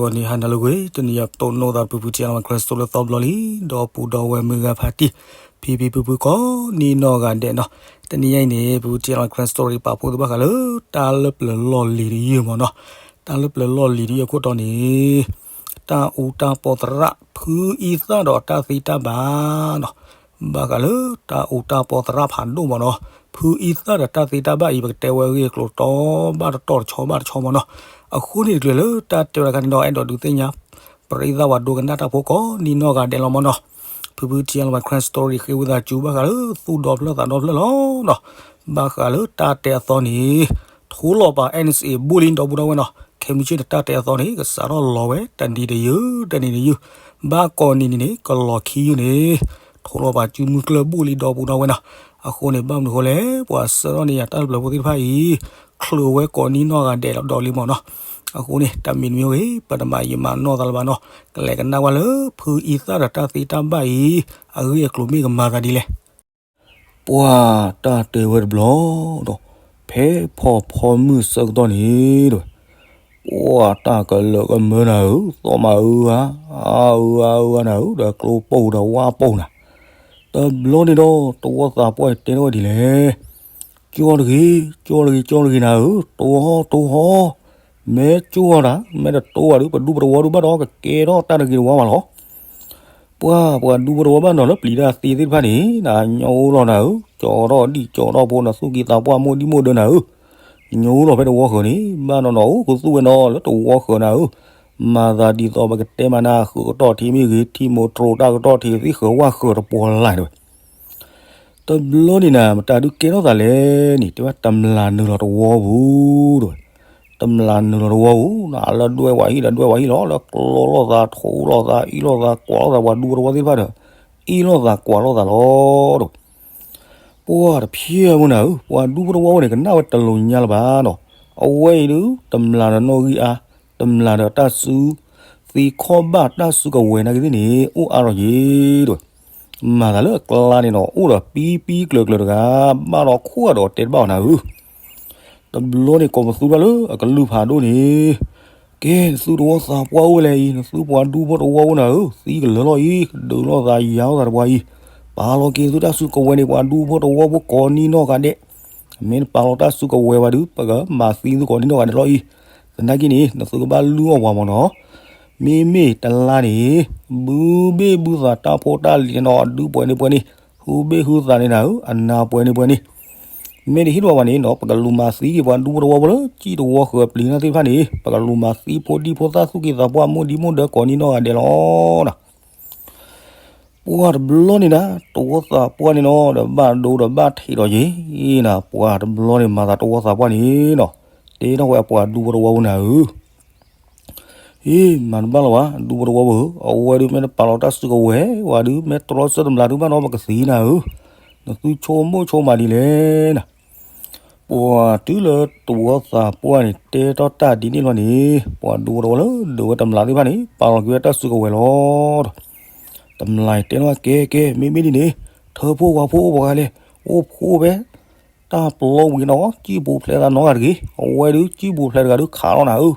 ဂီၤနံၤဟါနၤလၢအဂ့ၤ, တနံၤအံၤပတိၢ်နီၣ်သး ဖုဖုထံအလီၤ Karen Story လၢသီဘျီလံ, ဒီပုၢ်ဒီဝဲၢ်မုၢ်ဂၤဖါတံၢ်, ဖံဖံဖုဖုကိးနံၤနီၢ်ဂၤဒဲးနီၤ. တနံၤအံၤန့ၣ် ဖုဖုထံအလီၤ Karen Story ပာ်ဖှိၣ်သုဘၣ်ဃးလၢ တၢ်လၢပျၢၤလီၢ်လံၤတယုၢ်မ့ၢ်နီၤ. တၢ်လၢပျၢၤလီၢ်လံၤတယုၢ်အခိၣ်တီန့ၣ် တၢ်အူတၢ်ပီသရၣ် ဖုအံသၣ်ဒီးတၢ်သ့တၢ်ဘၣ်နီၤ. ဘၣ်ဃးလၢတၢ်အူတၢ်ပီသရၣ်ဖးဒိၣ်မ့ၢ်နီၤ, ဖုအံသၣ်ဒီးတၢ်သ့တၢ်ဘၣ်အံၤ ပကတဲဝဲအဂ့ၢ်အကျိၤတီဘၣ်တတီၢ်တဆီဘၣ်တဆီမ့ၢ်နီၤ. အဃိန့ၣ်တချုးလၢတၢ်တဲဝဲဒၣ်ခါန့ၣ်ဒီး အဲၣ်ဒိးဒုးသ့ၣ်ညါ ပရိသတ် ပှၤဒိကနၣ်တၢ်ဖိကိးနံၤနီၢ်ဂၤဒဲးလီၤမ့ၢ်နီၤ. ဖုဖုထံအလီၤ Karen Story ဃ့ဝံသးစူၤဘၣ်ဃးလၢသူၣ်ဒီဖျၢၣ်သးဒီဖျၢၣ်လီၤနီၤ. ဘၣ်ဃးလၢတၢ်တဲအသီန့ၣ် ထိလီၤပာ် NCA ဘိၣ်လံဒီပုၢ်ဒီဝဲၢ်နီၤ, ခဲမုၢ်ဆ့ၣ်န့ၣ် တၢ်တဲအသီန့ၣ် ကစးထီၣ်လီၤဝဲတနံၤတယုၢ် တနံၤတယုၢ်, ဘၣ်ကိးနံၤန့ၣ်န့ၣ် ကလီၤခံယုၢ်န့ၣ် ထိလီၤပာ်စုမုၢ်ကျၢၢ်ဘိၣ်လံဒီပုၢ်ဒီဝဲၢ်နီၤ. အဃိန့ၣ် ဘၣ်မနုၤအဃိလဲၣ်, ပှၤဆှၢထီၣ်န့ၢ်ယၤတၢ်လၢပျၢၤဖိသ့ၣ်တဖၣ်အံၤ ချုးဝဲကိးနံၤနီၢ်ဂၤဒဲးလီၤဒီးလံမ့ၢ်နီၤ. အဃိန့ၣ် တၢ်မံၤတမံၤအဂ့ၢ် ပတမၤယံာ်မၤနီၢ်သးလၢၤဘၣ်နီၤ, ကလဲၤကနၣ်ဝဲလၢဖုအံသၣ်ဒီးတၢ်သ့တၢ်ဘၣ်အံၤ အဂ့ၢ်အကျိၤမ့ၢ်ကမၤသးဒ်လဲၣ်. ပှၤတၢ်တဲဝဲတဘျီဒီး ဖဲဖီဖီမုၢ်ဆၢကတီၢ်န့ၣ်ဒီး ပှၤတၢ်ကလၢာ်ကမၢနၤဧၢ, သီၣ်မးအၢဧါ, အၢဧါအၢဧါနၤဧၢ, ဒီးကျိပိၢ်ဒီးဝၣ်ပိၢ်နၤ, တဘျီန့ၣ်ဒီး တဝီသးပှၢ်တဲထီၣ်ဝဲဒ်လဲၣ်. ကၠီတဂ့ၤ, ကၠီတဂ့ၤ, ကၠီတဂ့ၤနၤဧၢ, တိၢ်ဟီၣ်, တိၢ်ဟီၣ်, မ့ၢ်ကၠီတၢ်, မ့ၢ်တတိၢ်ဘၣ်ဒီး ပဒူပတဝီဒုးဘၣ်ဒီး ကကဲထီၣ်တၢ်တဂ့ၤတဝါဘၣ်လီၤ. ပှၤ, ပှၤဒူဖိတဝီဘၣ်နီၤလၢပျံၤတၢ်သ့သ့ၣ်တဖၣ်န့ၣ် နညီအိၣ်လီၤနၤဧၢ, ကၠီထီၣ်ဒံၣ်ကၠီထီၣ်ဖိ နသူၣ်ကံၢ်သးပှၢ်မိၢ်ဒံၣ်မိၢ်ဒၢနၤဧၢ, ညီအိၣ်လီၤဖဲတဝီဃၢၤန့ၣ် ဘၣ်နီၢ်နီၢ်အိၣ်ကသူၣ်ဝဲနီၤလၢတဝီဃၢၤနၤဧၢ, မၤသးဒ်သိးပကတဲမးနၤ ဃုာ်ကတီၢ်ထံမ့ၢ်ဂ့ၤ ထံမိၢ်တြိၤတၢ်ကတီၢ်ထံ သ့ဃၢၤဝၣ်ဃၢၤတပီၤလၢ်ဝဲ တဘျီန့ၣ်နၤ မတၤဒုးကဲထီၣ်သးလဲၣ်န့ၣ် တဲဝဲတမျၢ်နုာ်လီၤတဝီပူၤ, တမျၢ်နုာ်လီၤတဝီပူၤ, လၢဒွဲၣ်ဝဲအံၤဒီးဒွဲၣ်ဝဲအံၤလီၤ, လၢကျီလိာ်သး ထိလိာ်သး အ့ၣ်လိာ်သး ကွၢ်လိာ်သး ပှၤဒူဖိတဝီသ့ၣ်တဖၣ်ဒီး အ့ၣ်လိာ်သးကွၢ်လိာ်သးလီၤ. ပှၤတဖျဲၣ်မုၢ်နၤဧၢ, ပှၤဒူဖိတဝီဝဲန့ၣ် ကနၣ်ဝဲတလိၤညါလၢၤဘၣ်နီၤ, အဝဲအံၤဒုး တမျၢ်ဒီးနီၣ်ဂံၢ်အါ, တမျၢ်ဒီးတၢ်စု သ့ခီၣ်ဘၣ်တၢ်စုကဝဲၤနာ်က့သ့ၣ်န့ၣ် အိၣ်အါထီၣ်က့ၤဒီး မၤသးလၢအကျါန့ၣ်နီၤ အိၣ်ဒီးပံပံကျၢၤကျၢၤတဂၤ ဘၣ်ဒီးခိၣ်ဒီးတဲတဘၣ်အီၤနၤဧၢ, တဘျီန့ၣ်ကိးပသူဘၣ်လၢအကလုၢ်ဖးဒိၣ်န့ၣ်, ကဲ နသုတဝီသးပှၢ်အိၣ်ဝဲလဲၣ်အံၤ, နသုပှၤဒူဖိတဝီဖိနၤဧၢ, သံကလၢာ်လီၤအံၤ, ကဒုးလိာ်သးယၤလိာ်သးတပှၤအံၤ, ပာ်လီၤက့ၤသုတၢ်စုကဝဲၤန့ၣ် ပှၤဒူဖိတဝီဖိကိးနံၤနီၢ်ဂၤဒဲး, မ့ၢ်နပာ်လီၤတၢ်စုကဝဲၤဘၣ်ဒုး ပကမၤသံသုကိးနံၤနီၢ်ဂၤဒဲးလီၤအံၤ, သနာ်က့န့ၣ် နသုကဘၣ်လုၢ်အီၣ်ပှၤမ့ၢ်နီၤ မ့မ့ၢ်တလါန့ၣ် ဘုဘ့ၣ်ဘုသးတၢ်ဖိတၢ်လံၤန့ၣ်နီၤ အဒုပှဲၤန့ၣ်ပှဲၤန့ၣ်, ဟုဘ့ၣ်ဟုသးန့ၣ်နၤဧၢ, အနါပှဲၤန့ၣ်ပှဲၤန့ၣ်, မ့ၢ်တဟ့ၣ်လီၤဘၣ်န့ၣ်နီၤ ပကလူၤမၤသံက့ၤပှၤဒူဖိတဝီဖိလၢ ကံၣ်တဝီဃၢၤပျံၤတၢ်သ့ၣ်တဖၣ်န့ၣ် ပကလူၤမၤသံဖိဒံဖိသၣ်သူၣ်ကံၢ်သးပှၢ်မိၢ်ဒံမိၢ်ဒၢကိးနံၤနီၢ်ဂၤဒဲးလီၤ. ပှၤတဘျီန့ၣ်နၤ တဝီသးပှၢ်န့ၣ်နီၤ ဒီးဘၣ်ဒိဒီးဘၣ်ထံးဒီးယ့ၤနၤ ပှၤတဘျီန့ၣ်မၤသးတဝီသးပှၢ်န့ၣ်နီၤ တဲထီၣ်ဝဲအပှၤဒူဖိတဝီဖိနၤဧၢ ဟ့ၣ် မၤတဘၣ်လၢၤဘၣ် ဒူဖိတဝီဖိဧၢ, အဝဲဒုးမ့ၢ်တပာ်လီၤတၢ်စုကဝဲၤ ဝဲဒုးမ့ၢ်တြီဆၢတမျၢ်ဒုးဘၣ်နီၤ ပကသံနၤဧၢ, နသုဆိကမိၣ်ဆိကမးဒ်လဲၣ်နၤ. ပှၤတုၤလၢတဝီသးပှၢ်န့ၣ် တဲထီၣ်တၢ်ဒ်န့ၣ်လီၤန့ၣ် ပှၤဒူဖိတဝီလၢဒုးဝဲတမျၢ်သ့ၣ်တဖၣ်န့ၣ် ပာ်လီၤက့ၤဝဲတၢ်စုကဝဲၤလီၤဒီး တမျၢ်တဲနီၤ ကဲကဲ မ့မ့ၢ်ဒ်န့ၣ် ထၢဖှိၣ်ဝးဖှိၣ်အိၣ်ပှၤဂၤလဲၣ်, အိၣ်ဖှိၣ်ဖဲ တၢ်ပျီဝံၤနီၤ ကံၣ်ပူၤဖျဲးသးနီတဂၤတဂ့ၤ, အဝဲဒုးကံၣ်ပူၤဖျဲးတဂၤဒုးခးလီၤနၤဧၢ.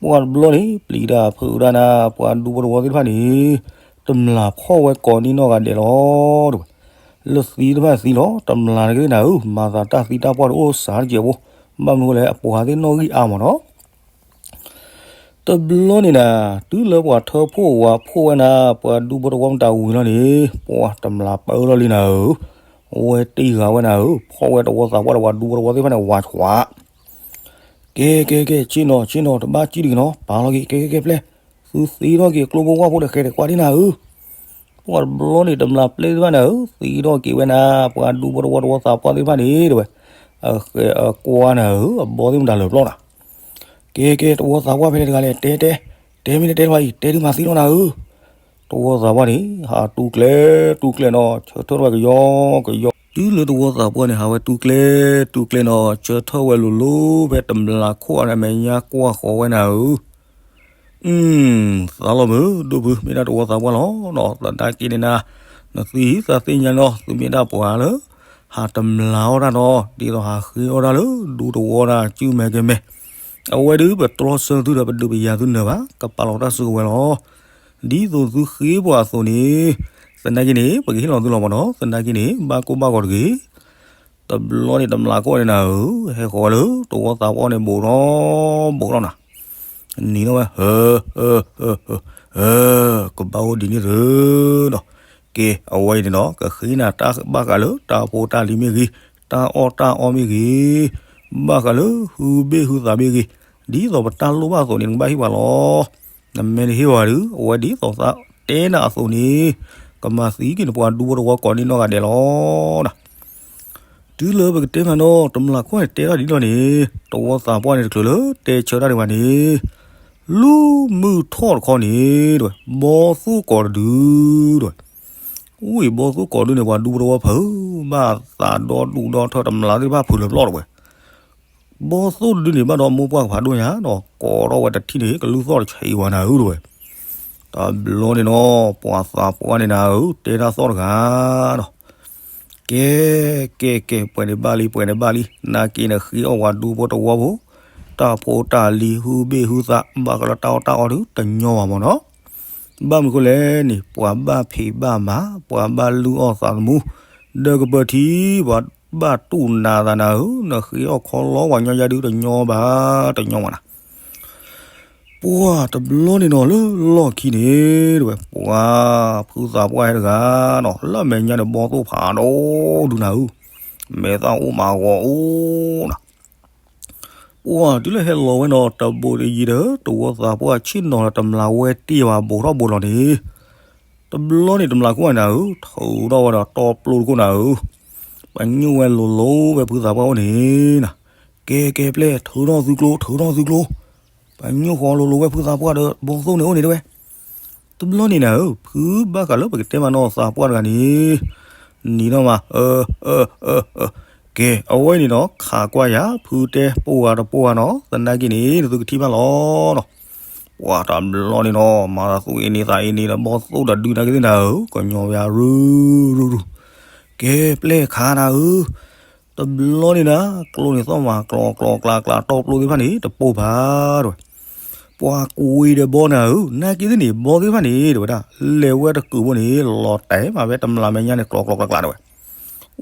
ပှၤတဘျီန့ၣ် ပျံၤတၢ်ဖုးတၢ်နၤ ပှၤဒူဖိတဝီသ့ၣ်တဖၣ်န့ၣ် တမျၢ်ဖီၣ်ဝဲကိးနံၤနီၢ်ဂၤဒဲးလီၤ. လၢသံတဖၣ်သံလီၤ တမျၢ်နကသ့ၣ်နၤဧၢ, မၤသးတၢ်သံတၢ်ပှၢ်တအိၣ်စှၤတကဲးဖိ, ဘၣ်မနုၤဃိလဲၣ် အပှၤသ့ၣ်နီၣ်ဂံၢ်အါမးနီၤ တဘျီန့ၣ်နၤ တုၤလၢပှၤထၢဖှိၣ်ဝးဖှိၣ်ဝဲနၤ ပှၤဒူဖိတဝီမတၤဝံၤလီၤန့ၣ် ပှၤတမျၢ်ပၢလီၤလံနၤဧၢ, အဝဲတ့ၢ်ဃာ်ဝဲနၤဧၢ, ဖီၣ်ဝဲတဝီသးပှၢ်ဒီးပှၤဒူဖိတဝီသ့ၣ်တဖၣ်န့ၣ် ဝးဆှး ကဲကဲကဲ ဆ့ၣ်နီၤ ဆ့ၣ်နီၤ တဘၣ်ကံၣ်တဂ့ၤနီၤ ပာ်လီၤက့ၤ ကဲကဲကဲပျဲၢ်, သုသ့ထီၣ်က့ၤကျိဖိဝၣ်ဖိဒီးဃဲၤဒီးကွၢ်ဒ်နၤဧၢ. ပှၤတဘျီန့ၣ် တမျၢ်ပျဲၢ်သ့ၣ်တဖၣ်နၤဧၢ, သ့ထီၣ်က့ၤဝဲနၤ ပှၤဒူဖိတဝီတဝီသးပှၢ်သ့ၣ်တဖၣ်န့ၣ် တဲဝဲ, အကွၢ်နၤဧၢ, အဘီသ့ၣ်မတၤလၢာ်ပျီနၤ ကဲကဲ တဝီသးပှၢ်ဖဲလဲၣ်တဂၤလဲၣ် တဲတဲ, တဲမ့ၢ်နတဲတဖၣ်အံၤ တဲဒုးမၤသံလီၤနၤဧၢ. တဝီသးပှၢ်န့ၣ် ဟးတူၢ်ကျဲ တူၢ်ကျဲနီၤ ဆၢထၢၣ်ထီၣ်ဝဲကယီကယီ, တုၤလၢတဝီသးပှၢ်န့ၣ် ဟးဝဲတူၢ်ကျဲ တူၢ်ကျဲနီၤ ဆၢထၢၣ်ဝဲလိၤလိၤ ဖဲတမျၢ်ခိၣ်အမဲာ်ညါကွၢ်ဃီၤဝဲနၤဧၢ. အု သးလီၤမုာ် ဒိၣ်ဖု မ့ၢ်ဒၣ်တဝီသးပှၢ်လီၤနီၤ, သနာ်က့န့ၣ်နၤ နသုဟံးသးသ့ၣ်ညါနီၤ သုမ့ၢ်ဒၣ်ပှၤလၢ ဟးတမျၢ်အီၣ်တၢ်နီၤ ဒ်သိးဟးဃ့အီၣ်တၢ်လၢ ဒူတဝီတၢ် စုမဲာ်ကမဲာ် အဝဲဒုးပတြီဆၢသုဒီးပဒုးပယၤသုနၢၤဘၣ် ကပာ်လီၤတၢ်စုကဝဲၤလီၤ. ဒ်သိးသုဃ့ပှၤအသိးန့ၣ် သနာ်က့န့ၣ် ပကဟ့ၣ်လီၤသုလီၤမၢ်နီၤ. သနာ်က့န့ၣ် ဘၣ်ကိၢ်ဘၣ်ဂီၤတဂ့ၤ. တဘျီန့ၣ်တမျးခိၣ်န့ၣ်နၤဧၢ, ဟဲဃီၤဝဲလၢတဝီသးပှၢ်န့ၣ် ဘူးထီၣ်ဘူးထီၣ်နၤ, နံၤထီၣ်ဝဲ ဟၢ ဟၢ ဟၢ ဟၢ ဟၢ, ကဘၣ်အိၣ်ဒ်န့ၣ်သုဒီး, ကဲ အဝဲအံၤန့ၣ်ဒီး ကဃ့နၤတၢ်ဘၣ်ဃးလၢတၢ်ဖိတၢ်လံၤမ့ၢ်ဂ့ၤ, တၢ်အီၣ်တၢ်အီမ့ၢ်ဂ့ၤ, ဘၣ်ဃးလၢဟုဘ့ၣ်ဟုသးမ့ၢ်ဂ့ၤ, ဒ်သိးပတၢ်လိၣ်ဘၣ်အသိးန့ၣ် နကဘၣ်ဟ့ၣ်ပှၤလီၤ. နမ့ၢ်တဟ့ၣ်ပှၤဒီး အဝဲဒ်သိးသးတဲနၤအသိးန့ၣ် ကမၤသံက့ၤနပှၤဒူဖိတဝီကိးန့ၢ်နီၢ်ဂၤဒဲးလီၤ. တုၤလၢပကတဲမးနီၤ တမျးခိၣ်န့ၣ်တဲထီၣ်ဒ်န့ၣ်လီၤန့ၣ် တဝီသးပှၢ်န့ၣ်တချုးလၢတဲဆၢတၢ်ဒံးဘၣ်န့ၣ် လူမုၢ်ထီၣ်တခီန့ၣ် ဘီသိၣ်ကိးတဒုဒီး, ဝံၤဘီသိၣ်ကိးဒုန့ၣ် ပှၤဒူဖိတဝီဖုး ဘၣ်သးဒီဒူၣ်ဒီထၢၣ် တမျးသ့ၣ်တဖၣ်ဖုးလၢၤပျီၢ်တဝဲ ဘီသိၣ်တဒုန့ၣ် ဘၣ်ဒီးမိၢ်ပှၢ်ကဖးဒိၣ်ညါဒီး ကိးထီၣ်ဝဲတထံၣ်န့ၣ် ကလုၢ်သီၣ်တဆံးဝဲနၤဧၢတဝဲ. တဘျီန့ၣ်နီၤ ပှၤသးပှၢ်န့ၣ်နၤဧၢ တဲတၢ်သီၣ်တဂၤဒီး, ကဲ ကဲ ကဲ ပှဲၤန့ၣ်ဘၣ်လံ ပှဲၤန့ၣ်ဘၣ်လံ, နာ်က့နဃ့အီၣ်ပှၤဒူဖိတဝီဖိ တၢ်ဖိတၢ်လံၤ ဟုဘ့ၣ်ဟုသး ဘၣ်ဃးလၢတၢ်အီၣ်တၢ်အီဒုး တညီဘၣ်မၢ်နီၤ. ဘၣ်မနုၤဃိလဲၣ်န့ၣ် ပှၤဘၣ်ဖံးဘၣ်မၤ ပှၤဘၣ်လုၢ်အီၣ်သးသမူ ဒီးကပၢၤထံ ပှၤဘၣ်တူၢ်နးသးနၤဧၢ, နဃ့အီၣ်ခီလီပှၤညီယါဒုး တညီဘၣ် တညီမးနၤ. ပှၤတဘျီန့ၣ်နီၤ လၢလီၢ်ခံန့ၣ်တဝဲ ပှၤဖုသးပှၢ်ဟဲတဂၤနီၤ လၢအမဲာ်ညါန့ၣ် ဘီသိၣ်ဖးဒိၣ်ဒုးနၤဧၢ, မဲာ်သၣ်အိၣ်မးဂီၤအိၣ်နီၤ. ပှၤတုၤလၢဟဲလီၤဝဲနီၤ တဘူးတယံၤဒီး တဝီသးပှၢ်ဆ့ၣ်နီၤလၢတမျးဝဲတ့ၢ်ဘၣ် ဘူးထီၣ်ဘူးလီၤန့ၣ်, တဘျီန့ၣ်တမျးခိၣ်နၤဧၢ ထုးထီၣ်ဝဲဒီးတီပျိတခိၣ်နၤဧၢ, ပညိၣ်ဝဲလိၤလိၤဝဲဖုသးပှၢ်အိၣ်န့ၣ်နၤ, ကဲ ကဲ ပျဲၢ် ထုးထီၣ်သုကျိ ထုးထီၣ်သုကျိ, ပညိၣ်ဃီလိၤလိၤဝဲဖုသးပှၢ်ဒီး ဘီသိၣ်န့ၣ်အိၣ်န့ၣ်တဝဲ. တဘျီန့ၣ်နၤဧၢ ဖုဘၣ်ဃးလၢပကတဲမးနီၤ သးပှၢ်တဂၤန့ၣ် နံၤထီၣ်မး အၢ အၢ အၢ အၢ, ကဲ အဝဲအံၤန့ၣ်နီၤ ခးကွၢ်ယၤ ဖုတဲပိာ်ဂၤတပိာ်ဂၤနီၤ သနာ်က့န့ၣ် နသုကထံၣ်ဘၣ်လီၤနီၤ. ပှၤတဘျီန့ၣ်နီၤ မၤသးသူၣ်အ့န့သးအ့န့ဒီး ဘီသိၣ်ဒီးဒုးနာ်က့သ့ၣ်နၤဧၢ ကညီဝဲရူရူရူ, ကဲ ပျဲၢ်ခးနၤဧၢ တဘျီန့ၣ်နၤ ကျိန့ၣ်သီၣ်မး ကျီကျီကျါကျါ တီပျိသ့ၣ်တဖၣ်န့ၣ် တပိၢ်ဖးတဝဲ. ပှၤကွံာ်ဒီးဘီနၤဧၢ နာ်က့သ့ၣ်န့ၣ် ဘီသ့ၣ်တဖၣ်န့ၣ် တဝဲဒၣ် လဲၤဝဲတကုာ်ဘိန့ၣ် လီၤတဲာ်မးဝဲတမျးမဲာ်ညါန့ၣ် ကျီကျီကျါကျါတဝဲ.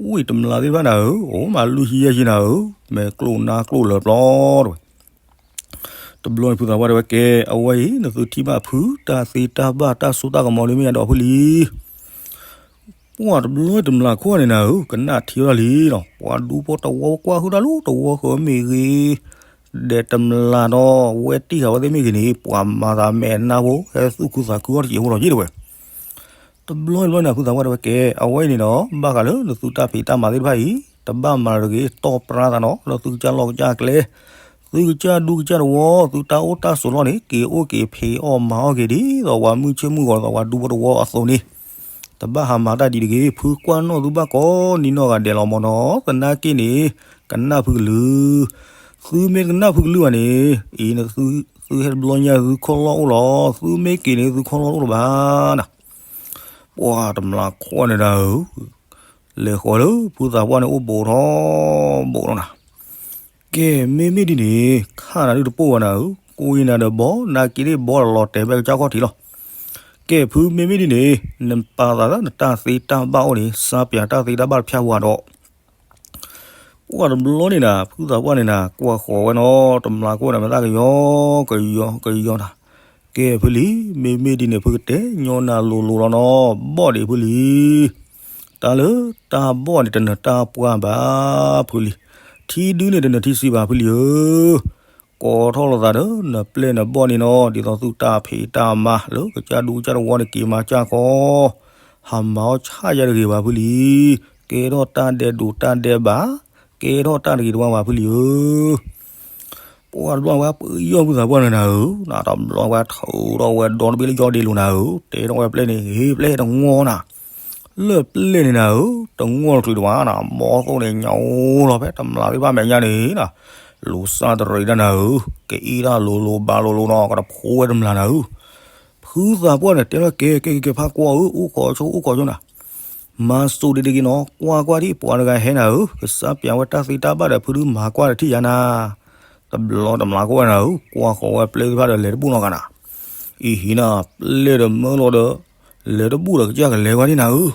ဝံၤတမျးသ့ၣ်တဖၣ်နၤဧၢ အိၣ်မးလွံၢ်ဆံယဲၢ်ဆံနၤဧၢ မဲာ်ကျိၣ်နါကျိၣ်လၢပျီတဝဲ. တဘျီန့ၣ်ဖုသးပှၢ်တဲဝဲ ကဲ အဝဲအံၤ နသုထံၣ်ဘၣ်ဖု တၢ်သ့တၢ်ဘၣ်တၢ်စိတၢ်ကမီၤလၢမ့ၢ်ယါဒီးဖုလံ. ပှၤတဘျီတမျးခိၣ်န့ၣ်နၤဧၢ ကနၣ်ထံဝဲဒၣ်လံနီၤ ပှၤဒူဖိတဝီကွၢ်ဟုၣ်တၢ်လၢတဝီဃၢၤမ့ၢ်ဂ့ၤ, ဒီးတမျးဒီးဝဲတံၢ်ဃာ်ဝဲသ့ၣ်မ့ၢ်ဂ့ၤန့ၣ် ပှၤမၤသးမဲာ်နါဖိ ဟဲသူၣ်ခုသးခုအီၣ်တစဲးဖိလီၤက့တဝဲ. တဘျီတဘျီန့ၣ် ဖုသးပှၢ်တဲဝဲ ကဲ အဝဲအံၤန့ၣ်ဒီး ဘၣ်ဃးလၢနသုတၢ်ဖံးတၢ်မၤသ့ၣ်တဖၣ်အံၤ တဘၣ်မၤတဂ့ၤ တီၢ်ပြါသးနီၤ လၢသုကစၢ်လီၢ်ကစၢ်ကျဲ သုကစၢ်ဒူကစၢ်တဝီ သုတၢ်အိၣ်တၢ်ဆိးလီၢ်န့ၣ် က့ၤအိၣ်က့ၤဖံးအီၣ်မၤအီၣ်က့ၤ ဒ်သိးပှၤမုၢ်ဆ့ၣ်မုၢ်ဂီၤသိးပှၤဒူဖိတဝီအသိးန့ၣ် တဘၣ်ဟးမၤတၢ်ဒ်တဂ့ၤ ဖုကွၢ်နီၣ်သုဘၣ်ကိးနံၤနီၢ်ဂၤဒဲးလီၤမၢ်နီၤ သနာ်က့န့ၣ် ကနၣ်ဖုကလုၢ် သုမ့ၢ်တကနၣ်ဖုကလုၢ်ဘၣ်န့ၣ် အံၤ သုဟဲတဘျီညါ သုခီၣ်လီၢ်အိၣ်လီၤ သုမ့ၢ်က့ၤန့ၣ် သုခီၣ်လီၢ်တအိၣ်လၢၤဘၣ်နၤ. ပှၤတမျးခိၣ်န့ၣ်နၤဧၢ လဲၤဃီၤလၢဖုသးပှၢ်န့ၣ်အိၣ်ဘူးထီၣ်ဘူးထီၣ်နၤ. ကဲ မ့မ့ၢ်ဒ်န့ၣ် ခးနၤဒုးတပိာ်ဘၣ်နၤဧၢ, ကိးအံၤနၤဒီးဘီ နာ်က့ဒ်ဘီလီၤတဲာ်ဖဲကစၢ်ခီၣ်ထံးလီၤ. ကဲ ဖုမ့မ့ၢ်ဒ်န့ၣ် နပာ်သးလၢနတၢ်သ့တၢ်ဘၣ်အိၣ်န့ၣ် စၢ်ပၠးတၢ်သ့တၢ်ဘၣ်တဖၠၣ်ဝဲဒီး ပှၤတဘျီန့ၣ်နၤ ဖုသးပှၢ်န့ၣ်နၤ ကွၢ်ဃီၤဝဲနီၤ တမျးခိၣ်န့ၣ် မ့ၢ်သးကယီကယီကယီကယီနၤ. ကဲဖုလံ, မ့မ့ၢ်ဒ်န့ၣ် ဖုကတဲညီနၤလိၤလိၤလီၤနီၤ, ဘီၣ်ဒံးဖုလံ. တၢ်လၢတၢ်ဘီၣ်န့ၣ် တနၢၤတၢ်ပှၢ်ဘၣ်ဖုလံ. ထံဒုန့ၣ် တနၢၤထံဆံးဘၣ်ဖုလံဧၢ. ကိးထီၣ်လိာ်သးဒီး နပျဲၢ်နဘီၣ်န့ၣ်နီၤ, ဒ်သိးသုတၢ်ဖံးတၢ်မၤ လၢကစၢ်ဒူကစၢ်တဝီန့ၣ် က့ၤမၤစၢ်ဃီ, ဟးမၤအီၣ်ဆၣ်ယါတဂ့ၤဘၣ်ဖုလံ. ကဲထီၣ်တၢ်ဒဲးဒိးတၢ်ဒဲးဘး, ကဲထီၣ်တၢ်တဂ့ၤတဝါဘၣ်ဖုလံဧၢ. ပှၤတဘျီဝဲပယီၢ်ဖုသးပှၢ်န့ၣ်နၤဧၢ, နတဘျီဝဲထုးထီၣ်ဝဲဒီတဘ့ၣ်လၢယီၢ်ဒ့လိာ်နၤဧၢ, တဲထီၣ်ဝဲပျဲၢ်န့ၣ် ဟ့ၣ်ပျဲၢ်တငီၢ်နၤ, လၢပျဲၢ်န့ၣ်နၤဧၢ, တငီၢ်တချုးဒံးဘၣ်နၤ, ဘီၣ်သိၣ်န့ၣ်ညါအိၣ်လီၤဖဲတမျးသ့ၣ်တဖၣ်မဲာ်ညါန့ၣ်နၤ, လူၤစၢ်တရံးတၢ်နၤဧၢ, ကအံၣ်တၢ်လိၤလိၤဘၣ်လိၤလိၤနီၤ, ကတဖိဝဲတမျးနၤဧၢ. ဖုသးပှၢ်န့ၣ်တဲထီၣ်ကဲ ကဲ ကဲ ဖးကွၢ်ဧၢ, အိၣ်ခိးဆိ အိၣ်ခိးဆိနၤ. မၤစိးဒံးတဂ့ၤနီၤ, ကွၢ်ကွၢ်ထံၣ်ပှၤတဂၤဟဲနၤဧၢ, ကစၢ်ပၠးဝဲတၢ်သ့တၢ်ဘၣ်ဒီးဖုဒုးမၤကွၢ်တထံၣ်ယါနၤ. တဘျီတမျးခိၣ်ဝဲနၤဧၢ, ကွၢ်ဃီၤဝဲပျဲၢ်သ့ၣ်တဖၣ်ဒီးလဲၤတဘူၣ်နီတဂၤနၤ, အံၤဟံးနၤ ပျဲၢ်ဒီးမၢလီၤဒီး လဲၤတဘူၣ်ဒီးကစၢ်ကလဲၤဝဲဒၣ်နၤဧၢ,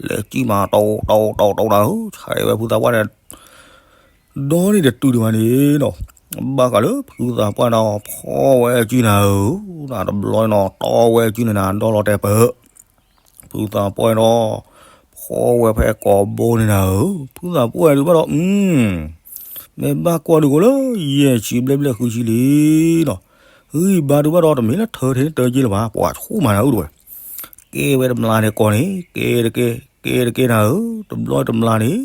လဲၤစံၣ်မးတီတီတီတီနၤဧၢ, ဆဲးဝဲဖုသးပှၢ်န့ၣ် ဒီန့ၣ်တတုၤဒံးဘၣ်န့ၣ်နီၤ, ဘၣ်ဃးလၢဖုသးပှၢ်ဒီးဖီၣ်ဝဲအစုနၤဧၢ, တဘျီနီၤ တီဝဲအစုန့ၣ်နၤ ဒီလီၤတဲာ်ပၢၢ် ဖုသးပှၢ်ဒီး ဖီၣ်ဝဲဖဲကိးဘိန့ၣ်နၤဧၢ, ဖုသးပှၢ်ဒုးဘၣ်ဒီး အု မ့ၢ်ဘၣ်ကွၢ်ဒုးကိးလၢ ယဲၢ်ဆံဘျဲၣ်ဘျဲၣ်ဃုဆံလံနီၤ, ဂံၢ်ဘါဒုးဘၣ်ဒီး တမ့ၢ်လၢထၢထဲန့ၣ်တၢ်က့လၢၤဘၣ်, ပှၤဆူၣ်မးနၤဧၢတဝဲ, ကဲဝဲတမျးန့ၣ်ကိးန့ၣ် ကဲတကဲ ကဲတကဲနၤဧၢ, တဘျီတမျးန့ၣ်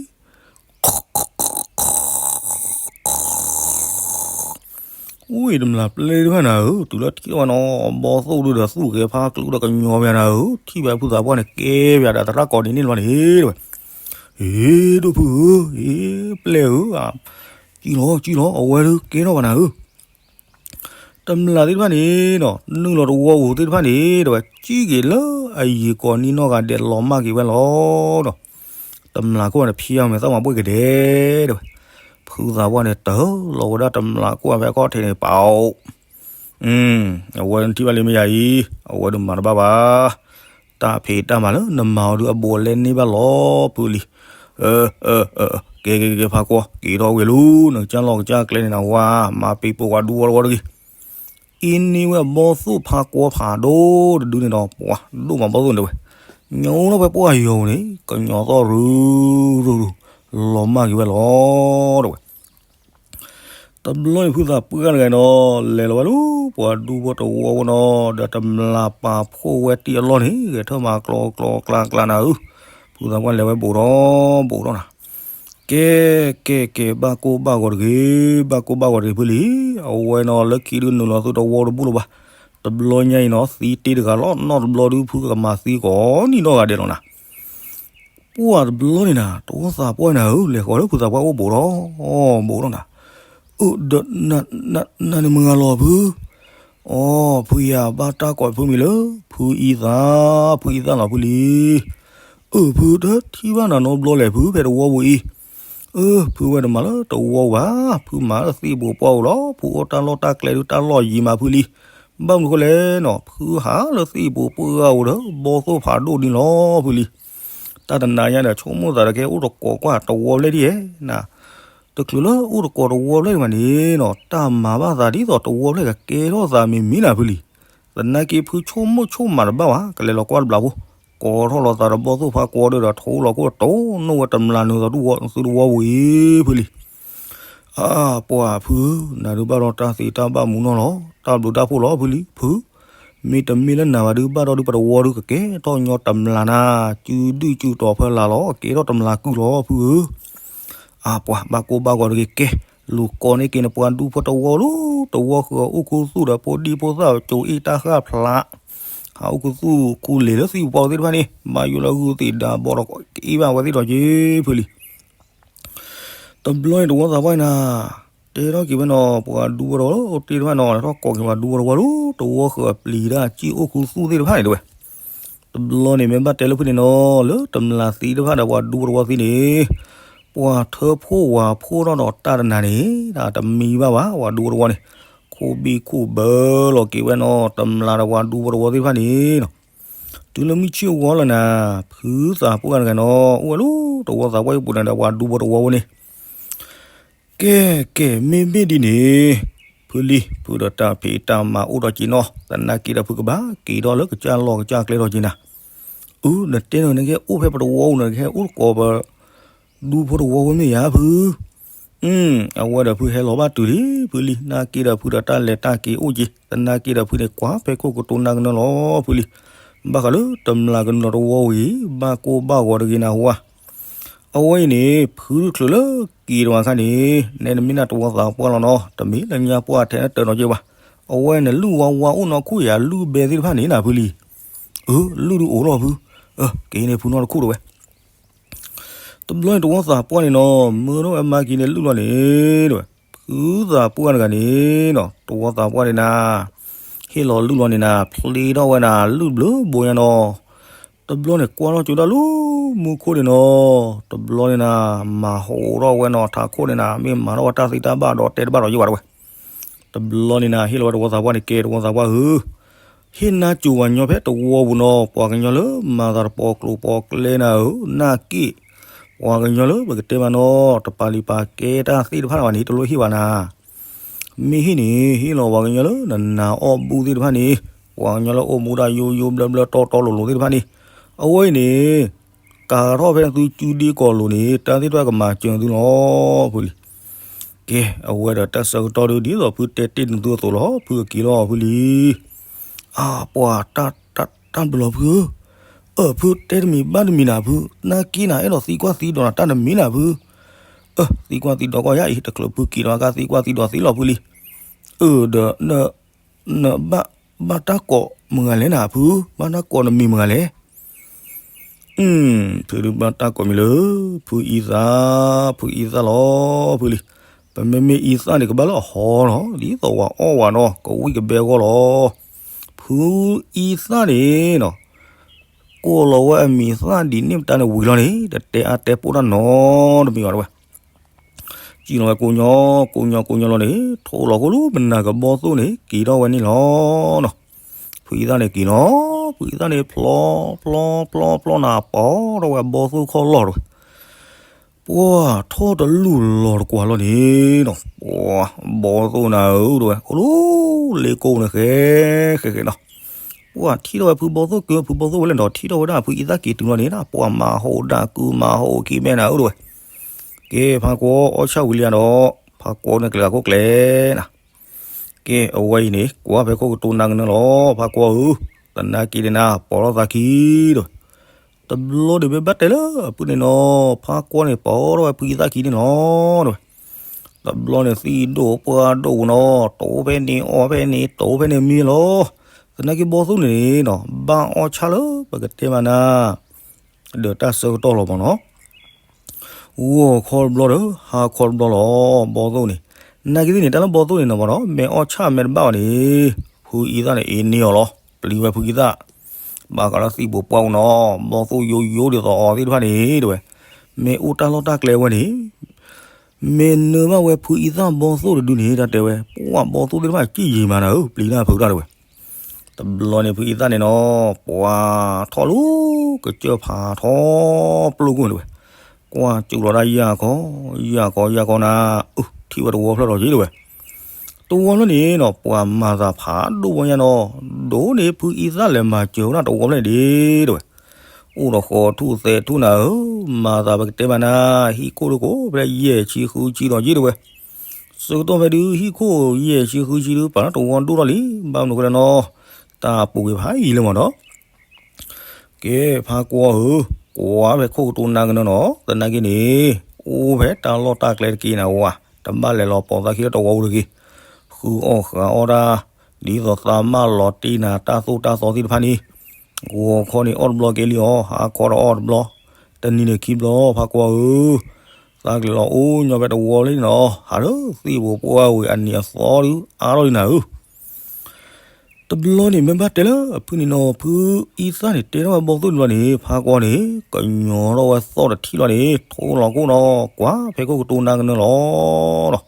ဝံၤတမျးပျဲၢ်တဖၣ်နၤဧၢ, တုၤလၢထံၣ်ဝဲနီၤ ဘီသိၣ်ဒုဒီးသူၣ်ကဲဖးကျူဒီးကညီဘၣ်နၤဧၢ, ထံၣ်ဘၣ်ဖုသးပှၢ်န့ၣ် ကဲဘၣ်ဒီးသရၣ်ကိးန့ၣ်န့ၣ်လီၤန့ၣ်တဝဲ, အ့ ဒိၣ်ဖုဧၢ, အ့ ပျဲၢ်ဧၢ, ကံလီၤ ကံလီၤ အဝဲဒုးကဲထီၣ်ဘၣ်နၤဧၢ တမျးသ့ၣ်တဖၣ်န့ၣ်နီၤ နုာ်လီၤတဝီပူၤသ့ၣ်တဖၣ်န့ၣ် တဝဲ စံၣ်က့ၤလၢအယံၤကိးနံၤနီၢ်ဂၤဒဲးလီၤမၢ်က့ၤဝဲလီၤဒီး တမျးခိၣ်န့ၣ် ဖံအီၤမဲာ်သၣ်မၤဘှ့ၣ်ကဒဲ တဝဲ ဖုသးပှၢ်န့ၣ် တၢ်လီၤဝဲဒၣ်တမျးခိၣ်ဖဲအခီၣ်ထံးန့ၣ် ပအိၣ် အဝဲထံၣ်ဘၣ်လံမ့ၢ်ယၤအံၤ အဝဲဒုးမၤတဘၣ်ဘၣ် တၢ်ဖံးတၢ်မၤလၢနမၤအီၤဒုးအဘူးအလဲန့ၢ်ဘၣ်လီၤဖုလံ. ကဲကဲကဲဖးကွီ က့ၤထီၣ်ဝဲလံ နကစၢ်လီၢ်ကစၢ်ကျဲန့ၣ်နဝါ မၤပံးပိာ်ဝဲဒူဝီတဝီတဂ့ၤ. အံၤန့ၢ်ဝဲဘီသိၣ်ဖးကွီဖးဒိၣ်တဒုန့ၣ်ဒီး ပှၤဒိၣ်မးဘီသိၣ်န့ၣ်တဝဲ ညိလီၤဖဲပှၢ်ယီၤပူၤန့ၣ် ကညီသီၣ်ရူၤရူၤရူၤ လီၤမၢ်က့ၤဝဲလီၤတဝဲ တဘျီန့ၣ်ဖုသးပှၢ်တဂၤန့ၣ်ဒီး လဲၤလီၤဝဲလၢပှၤဒူဖိတဝီဖိနီၤ ဒီးတမျးပာ်ဖှိၣ်ဝဲတံၢ်အလီၢ်န့ၣ် ဂဲၤထၢၣ်မၤကျီကျီကျါကျါနၤဧၢ, ဖုသးပှၢ်လဲၤဝဲဘူးထီၣ်ဘူးထီၣ်နၤ, ကဲကဲကဲ ဘၣ်ကိၢ်ဘၣ်ဂီၤတဂ့ၤ, ဘၣ်ကိၢ်ဘၣ်ဂီၤတဂ့ၤဖုလံ. အဝဲနီၤလၢခံဒုးနုာ်လီၤသုတဝီတဘူၣ်လၢၤဘၣ်, တဘျီညါအံၤနီၤ သံတ့တဂၤလီၤ နီၢ်တဘျီဒုးဖုကမၤသံကိးနံၤနီၢ်ဂၤဒဲးလီၤနၤ ပှၢ်တဘျီန့ၣ်နၤ တဝီသးပှၢ်နၤဧၢ လဲၤဃီၤလၢဖုသးပှၢ်အိၣ်ဘူးထီၣ်ဘူးထီၣ်နၤ, အၢ ဒီးနၤန့ၣ်မုၢ်ဂၤလီၤဖု, အိ ဖုယၤဘၣ်တၢ်ကိးဖုမံၤလၢ ဖုအံသၣ် ဖုအံသၣ်လီၤဖုလံ. အၢ ဖုတထံၣ်ဘၣ်နၤနီတဘျီလဲၣ်ဖုဖဲတဝီပူၤအံၤ, အၢ ဖုဝဲတမၤလၢတဝီဘၣ်, ဖုမၤလၢသ့ၣ်ပူၤပှၢ်အိၣ်လီၤ, ဖုအိၣ်တၢ်လီၢ်တၢ်ကျဲဒုးတၢ်လီၢ်ယံၤမးဖုလံ. ဘၣ်မနုၤဃိလဲၣ်နီၤ ဖုဟးလၢသ့ၣ်ပူၤပှၢ်အိၣ်ဒီး ဘီသိၣ်ဖးဒိၣ်ဒ်န့ၣ်လီၤဖုလံ. တၢ်တနၤညါဒီး ဆိကမိၣ်သးဒီးကဲအိၣ်တကိးကွၢ်တဝီဖျၢၣ်ဒ်ယဲၢ်နၤ, တချုးလၢအိၣ်တကိးတဝီဖျၢၣ်ဒံးဘၣ်န့ၣ်နီၤ တၢ်မၤဘၣ်သးဒ်သိးတဝီဖျၢၣ်ကကဲထီၣ်သးမံၤမံၤနၤဖုလံ. သနာ်က့ဖုဆိကမိၣ်ဆိကမးတဘၣ်ဘၣ် ကလဲၤလီၤကွၢ်တဘျီဖိ, ကိးထီၣ်လီၤသးဒီးဘီသိၣ်ဖးကွီဒီး ထိလီၤခိၣ်တိၢ်နီၣ်ဝဲတမျးနုာ်သိးသုတဝီပူၤအံၤဖုလံ. အါ ပှၢ်ဖု, နၤဒုးဘၣ်ဒီးတၢ်သ့တၢ်ဘၣ်မူနီၢ်လီၤ, တၢ်ဘျုးတၢ်ဖှိၣ်လီၤဖုလံ. ဖု, မ့တမ့ၢ်လၢနၤဘၣ်ဒုးဘၣ်ဒီးဒုးပတဝီဒုးကကဲထီၣ်ညီတမျးနၤ, စုဒုၣ်စုတီၤဖီလာ်လီၤ, ကဲထီၣ်တမျးကုၢ်လီၤဖုဧၢ. အါ ပှၢ် ဘၣ်ကိၢ်ဘၣ်ဂီၤတဂ့ၤကဲ, လူၤကိးန့ၢ်က့ၤနပှၤဒူဖိတဝီလီၤ, တဝီဃုာ်အိၣ်ခူသူၣ်ဒီးဖိဒံဖိသၣ်ကၠိအ့ၣ်တၢ်ဃၣ်ဖျါ, ဟးအိၣ်ခူသူၣ်ခူလ့ၤလၢသ့ၣ်ပူၤပှၢ်သ့ၣ်တဖၣ်န့ၣ် ဘၣ်ယိၣ်လၢဂုၢ်သ့ၣ်ဒါဘီဒီး ကအ့ၣ်ဘၣ်ဝဲသ့ၣ်ဒီးက့ၤဖုလံ. တဘျီန့ၣ်တဝီသးပှၢ်နၤ, တဲထီၣ်က့ၤဝဲနီၤ ပှၤဒူဖိတဝီလီၤ, တ့ၢ်တဖၣ်နီၤ လဲၤထီၣ်ကိးက့ၤပှၤဒူဖိတဝီလီၤ, တဝီဃုာ်အပျံၤတၢ်စံၣ်အိၣ်ခူသူၣ်သ့ၣ်တဖၣ်န့ၣ်တဝဲ. တဘျီန့ၣ်မ့ၢ်ဘၣ်တဲလၢဖုန့ၣ်နီၤ လၢတမျးသံတဖၣ်ဒီးပှၤဒူဖိတဝီသ့ၣ်န့ၣ်, ပှၤထၢဖှိၣ်ဝၤဖှိၣ်ထီၣ်ဒီးတၢ်တနၤန့ၣ် တမံၤဘၣ်ဘၣ် ပှၤဒူဖိတဝီန့ၣ်, ခိၣ်ဘံၣ်ခိၣ်ဘၢလီၤက့ၤဝဲနီၤ တမျးဒီးပှၤဒူဖိတဝီသ့ၣ်တဖၣ်န့ၣ်နီၤ. တုၤလၢမုၢ်ဆ့ၣ်ဝီလီၤနၤ, ဖုသးပှၢ်တဂၤနီၤ အိၣ်ဝဲလၢတဝီသးပှၢ်အံၤပူၤန့ၣ်ဒီးပှၤဒူဖိတဝီဖိန့ၣ် ကဲ ကဲ မ့မ့ၢ်ဒ်န့ၣ် ဖုလံ ဖုဒီးတၢ်ဖံးတၢ်မၤအိၣ်ဒီးက့ၤနီၤ, သနာ်က့ဒီးဖုကဘၣ်က့ၤထီၣ်လၢကစၢ်လီၢ်ကစၢ်ကျဲဒီးက့ၤနၤ. အု နတဲနီၤ နကဟဲအိၣ်ဖဲပတဝီပူၤနီၤ နကဟဲအိၣ်ကိးပဒူဖိတဝီဖိမ့ၢ်ဧါဖု. အဝဲဒီးဖုဟဲလီၤဘၣ်တုၤလံ ဖုလံ နာ်က့ဒီးဖုဒီးတၢ်လဲၤတၢ်က့ၤအိၣ်က့ၤ သနာ်က့ဒီးဖုန့ၣ် ကွၢ်ဖဲခိၣ်ကတိၤနၢ်ကနၢလီၤဖုလံ. ဘၣ်ဃးလၢတမျးကနုာ်လီၤတဝီဝံၤ ဘၣ်ကိၢ်ဘၣ်ဂီၤတဂ့ၤနၤဝါ အဝဲအံၤန့ၣ် ဖုတချုးလၢက့ၤတဝီခါန့ၣ် နဲနမ့ၢ်နၢ်တဝီသးပှၢ်လီၤနီၤ, တမ့ၢ်လၢညါပှၢ်ထဲနတၢၤနီၤက့ၤဘၣ်. အဝဲန့ၣ်လုၢ်ဝါဝါအိၣ်နီၢ်ခိၣ်ယၤလုၢ်ဘဲသ့ၣ်တဖၣ်န့ၣ်နၤဖုလံ. အၢ လုၢ်ဒုးအိၣ်လီၤဖု. က့ၤန့ၣ်ဖုနီတခိၣ်တဝဲ တဘျီန့ၣ်တဝီသးပှၢ်န့ၣ်နီၤ မၢထီၣ်ဝဲမၤက့ၤန့ၣ်လုၢ်လီၤန့ၣ် တဝဲ ဖုသးပှၢ်တဂၤန့ၣ်နီၤ တဝီသးပှၢ်န့ၣ်နၤ ဟ့ၣ်လီၤလုၢ်လီၤန့ၣ်နၤ ဖျ့ထီၣ်ဝဲနၤ လုၢ်ဘျၢဘိညါနီၤ. တဘျီန့ၣ်ကွၢ်ထီၣ်ကၠိဒၣ်လၢမူခိၣ်န့ၣ်နီၤ တဘျီန့ၣ်နၤ မၤဟးဂီၤထီၣ်ဝဲနီၤ ထးခိၣ်န့ၣ်နၤ မ့ၢ်မၤထီၣ်ဝဲတၢ်သံတၢ်ဘၣ်ဒီးတဲတဘၣ်ဒီးယံာ်ဘၣ်တဝဲ တဘျီန့ၣ်နၤ ဟ့ၣ်လီၤဝဲတဝီသးပှၢ်န့ၣ် ကဲတဝီသးပှၢ်ဧၢ, ဟ့ၣ်နါစိၤဝၤညီဖဲတဝီပူၤနီၤ, ပှၤကညီလၢမၤသးတပီၤကျိၤပီၤကျဲနၤဧၢ, နၢ်က့ၣ်, ပှၤကညီလၢပကတဲမးနီၤ တပာ်လုၢ်ပာ်ကဲတၢ်သ့ၣ်တဖၣ်ဘၣ်န့ၣ် တလိၣ်ဟ့ၣ်ဘၣ်နၤ မ့ၢ်ဟ့ၣ်န့ၣ် ဟ့ၣ်လီၤပှၤကညီလၢနနၤအီၣ်ဘူၣ်သ့ၣ်တဖၣ်န့ၣ်, ပှၤကညီလၢအိၣ်မူဒၣ်ယိယိဘျၢဘျၢတီတီလိၤလိၤသ့ၣ်တဖၣ်န့ၣ်, အဝဲအံၤန့ၣ် ကၤထီၣ်ဖဲသုစုဒ့ကီၢ်လိၤန့ၣ် တၢ်သ့ၣ်တဖၣ်ကမၤစၢၤသုလီၤ ဖုလံ. ကဲ, အဝဲဒီးတၢ်ဆၢကတီၢ်ဒုး ဒ်သိးဖုတဲတ့ၢ်နသုအသိးလီၤ, ဖုအက့ၤလီၤ ဖုလံ. အၢ ပှၤ တၢ်ဘျီဖုဧၢ, အၢ ဖုတဲတမံၤဘၣ်တမံၤနၤဖု, နၢ်က့ၣ်နၤ အဲၣ်ဒိးသံကွၢ်သံဒိးနၤ တၢ်တမံၤနၤဖု, အၢ သံကွၢ်သံဒိးကီၢ်ယၤအံၤ တချုးဖုက့ၤလီၤကါ သံကွၢ်သံဒိးသံလီၤ ဖုလံ. အၢ ဒီး နဘၣ်တၢ်ကိးမုၢ်ဂၤလဲၣ်နၤဖု, ဘၣ်တၢ်ကိးနမံၤမုၢ်ဂၤလဲၣ်. ဖုဒုးဘၣ်တၢ်ကိးမံၤလၢ ဖုအံသၣ်, ဖုအံသၣ်လီၤ ဖုလံ. ပမ့မ့ၢ်အံသၣ်န့ၣ် ကဘၣ်လၢအဟီလီၤ, ဒ်သိးဝၤအီၣ်ဝၤနီၤ ကဝံၣ်ကဘဲအဂီၢ်လီၤ. ဖုအံသၣ်န့ၣ်နီၤ ကိးလီၤဝဲအမံၤသၣ်ဒ်န့ၣ်မတၤန့ၣ်ဝံၤလီၤန့ၣ် တတဲအါတဲပိၢ်တၢ်နီတမံၤဘၣ်တဝဲ. စံၣ်လီၤဝဲကိးညီ ကိးညီကိးညီလီၤန့ၣ် ထိးလီၤခိၣ်လၢပနၢ်ကဘီၣ်သိၣ်န့ၣ် က့ၤထီၣ်ဝဲန့ၣ်လီၤနီၤ. ဖုအံသၣ်န့ၣ်က့ၤနီၤ, ဖုအံသၣ်န့ၣ် ဖျီ ဖျီ ဖျီ ဖျီနၤ ပိာ်ထီၣ်ဝဲဘီၣ်သိၣ်ခီၣ်လီၢ်တဝဲ. ပှၤထီၣ်တလူၢ်လီၤတကွၢ်လီၤန့ၣ်နီၤ, ပှၤ ဘီၣ်သိၣ်နၤဧၢတဝဲ အိၣ်လၢလ့ကိၣ်န့ၣ် ဃဲ ဃဲ ဃဲနီၤ. ပှၤထံၣ်ထီၣ်ဝဲဖုဘီၣ်သိၣ်က့ၤ ဖုဘီၣ်သိၣ်ဝဲလဲၣ်နီၤ ထံၣ်ထီၣ်ဝဲဒၣ်ဖုအံသၣ်က့ၤတုၤလီၤန့ၣ် ပှၤမၤဟိၣ်ဒၣ်ကုမၤဟိၣ်က့ၤမဲနၤဧၢတဝဲ. ကဲ ဖါကွီအီၣ်ဆၣ်ဝံၤလံဧါဒီး ဖါကွီန့ၣ်ကျဲၤလၢခိၣ်ကျဲနၤ. ကဲ အဝဲအံၤန့ၣ် ကွၢ်ဖဲခိၣ်ကတိၤနၤကနၢလီၤ ဖါကွီဧၢ, သနာ်က့န့ၣ်နၤ ပိာ်ထီၣ်သးခံတဝဲ. တဘျီန့ၣ်မ့ၢ်ဘၣ်တဲလၢအဖုန့ၣ်နီၤ ဖါကွီန့ၣ် ပိာ်ထီၣ်ဝဲဖုအံသၣ်ခံန့ၣ်လီၤတဝဲ. တဘျီန့ၣ် သံၣ်ဒိၣ်ပှၢ်ဒိၣ်နီၤ တိဖဲန့ၣ်အီၣ်ဖဲန့ၣ် တိဖဲန့ၣ်မံလီၤ. သနာ်က့ဘီၣ်သိၣ်န့ၣ်နီၤ ဘၣ်အီၣ်ဆၣ်လၢပကတဲမးနၤ ဒီးတၢ်ဆၢကတီၢ်လီၤမးနီၤ ဂီၤခီတဘျီဒီး ဟါခီတဘျီလီၤ ဘီၣ်သိၣ်န့ၣ်. နာ်က့သ့ၣ်န့ၣ် တၢ်လၢဘီၣ်သိၣ်န့ၣ်နီၤမးနီၤ မ့ၢ်အီၣ်ဆၣ်မ့ၢ်တဘၣ်ဘၣ်န့ၣ် ဖုအံသၣ်န့ၣ် အ့န့ၢ်အီၤလီၤ ပျံၤဝဲဖုအံသၣ်. ဘၣ်ဃးလၢသံၣ်ပူၤပှၢ်ပူၤနီၤ ဘီၣ်သိၣ်ယိယိဒ်သိးအီၤသ့ၣ်တဖၣ်န့ၣ်တဝဲ. မ့ၢ်အိၣ်တၢ်လီၢ်တၢ်ကျဲဝဲန့ၣ် မ့ၢ်နၢဘၣ်ဝဲဖုအံသၣ်ဘီၣ်သိၣ်တဒုန့ၣ် တၢ်တဲဝဲ ပှၤဘီၣ်သိၣ်သ့ၣ်တဖၣ်စံၣ်ယံၤမးနၤဧၢ ပျံၤတၢ်ဖုတၢ်တဝဲ. တဘျီန့ၣ်ဖုအံသၣ်န့ၣ်နီၤ ပှၤထီၣ်လၢကစၢၢ်ဖးထီပျိၢ်ကိၣ်န့ၣ်တဝဲ. ကွၢ်စူးလီၤဒၣ်ယၢ်ခီ ယၢ်ခီယၢ်ခီနၤ အု ထံၣ်ဝဲတဝီဖျၢၣ်ထီၣ်က့ၤတဝဲ. တဝီဖျၢၣ်န့ၣ်နီၤ ပှၤမၤသးဖးဒိၣ်ဝဲညါနီၤ ဒိၣ်န့ၢ်ဖုအံသၣ်လဲၤမၤစၢၤဝဲဒၣ်တဝီဖျၢၣ်န့ၣ်ဒ့တဝဲ. အိၣ်ဒီးဃီၤထူၣ်သဲးထူၣ်နၤဧၢ, မၤသးပကတဲမးနၤ, ဟံၣ်ခိၣ်တကိးဖဲယဲၢ်ဆံဃုဆံဒီးယ့ၢ်တဝဲ. ဆၢကတီၢ်ဖဲဒုးဟံၣ်ခိၣ်ယဲၢ်ဆံဃုဆံဒုး ပာ်လၢတဝီဒိၣ်ထီၣ်လံ, ဘၣ်မနုၤဃိလဲၣ်နီၤ, တၢ်ပူၤကွံာ်ဖးယံာ်လံမးနီၤ. ကဲ ဖါကွီဧၢ, ကွၢ်ဖဲခိၣ်ကတိၤနၤကနၢနီၤ, သနာ်က့န့ၣ် အိၣ်ဖဲတၢ်လီၢ်တၢ်ကျဲတက့ၢ်နၤဝဲ, တဘၣ်လဲၤလီၤပိာ်သးခံလၢတဝီပူၤတဂ့ၤ. ဃုအီၣ်ဃုအီတၢ်, ဒ်သိးသးမၢ်လီၤတ့ၢ်နၤတၢ်သိၣ်တၢ်သီသ့ၣ်တဖၣ်န့ၣ်, ဂီၤခီန့ၣ်အီၣ်တဘျီကဲလံအီၤ, ဟါခီဒီးအီၣ်တဘျီ, တနံၤန့ၣ်ခံဘျီ, ဖါကွီဧၢ, သးကလဲၤလီၤအိၣ်ညီဖဲတဝီလံနီၤ, ဟးလၢသ့ၣ်ပူၤပှၢ်ဝံၤ အနံၤအသီဒုးအါထီၣ်လံနၤဧၢ. တဘျီန့ၣ် မ့ၢ်ဘၣ်တဲလၢအဖုန့ၣ်နီၤ, ဖုအံသၣ်န့ၣ် တဲထီၣ်ဝဲဘီၣ်သိၣ်တဘျီန့ၣ်, ဖါကွီန့ၣ် ကညီထီၣ်ဝဲသီၣ်တထံၣ်လီၤန့ၣ်, ထိလီၤခိၣ်နီၤ, ကွၢ်ဖဲခိၣ်ကတိၤနၤကနၢလီၤနီၤ.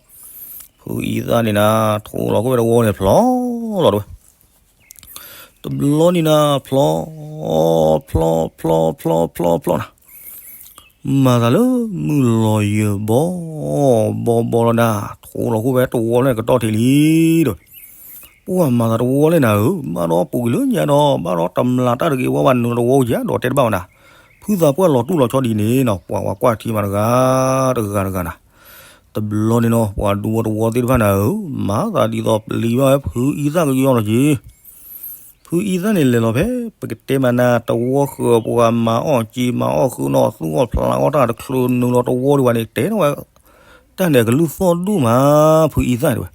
ဖုအံသၣ်န့ၣ်နၤ, ထိလီၤခိၣ်ဖဲတဝီန့ၣ် ဖျီလီၤတဝဲ. တဘျီန့ၣ်နၤ, ဖျီ, ဖျီ, ဖျီ, ဖျီ, ဖျီ, ဖျီနၤ. မၤသးလၢမုၢ်လီၤယၢၤဘီဘီဘီလီၤနၤ, ထိလီၤခိၣ်ဖဲတဝီန့ၣ်ကတီၢ်ထံးလံဒီး, ပှၤမၤသးတဝီလဲၣ်နၤဧၢ, ဘၣ်ဒီးပူၤကွံာ်လၢညါဒီး ဘၣ်ဒီးတမျၢ်တၢ်တဂ့ၤဝဲဘၣ်နုာ်လီၤတဝီဧိၤဧါ, ဒီးတဲတဘၣ်ဝဲနၤ, ဖုသးပှၢ်လီၤတူၢ်လီၤဆီဒ်န့ၣ်နီၤ, ပှၤကွၢ်ထံမးတဂၤတဂၤတဂၤနၤ. တဘျီန့ၣ်နီၤ, ပှၤဒူဖိတဝီသ့ၣ်တဖၣ်နၤဧၢ, မၤသးဒ်သိးပျံၤဘၣ်ဝဲဖုအံသၣ်ကယီလီၤက့ၤ. ဖုအံသၣ်န့ၣ်လဲၤလီၤဖဲ ပကတဲမးနၤ, တဝီဃၢၤပှၤမၤအီၣ်စ့မၤအီၣ်ဃုနီၤ, သူၣ်အီၣ်ဖျးအီၣ်တၢ်တချုးနုာ်လီၤတဝီဒံးဘၣ်န့ၣ်, တဲထီၣ်ဝဲ တၢ်န့ၣ်အကလုၢ်သီၣ်ဒိၣ်မး, ဖုအံသၣ်တဝဲ.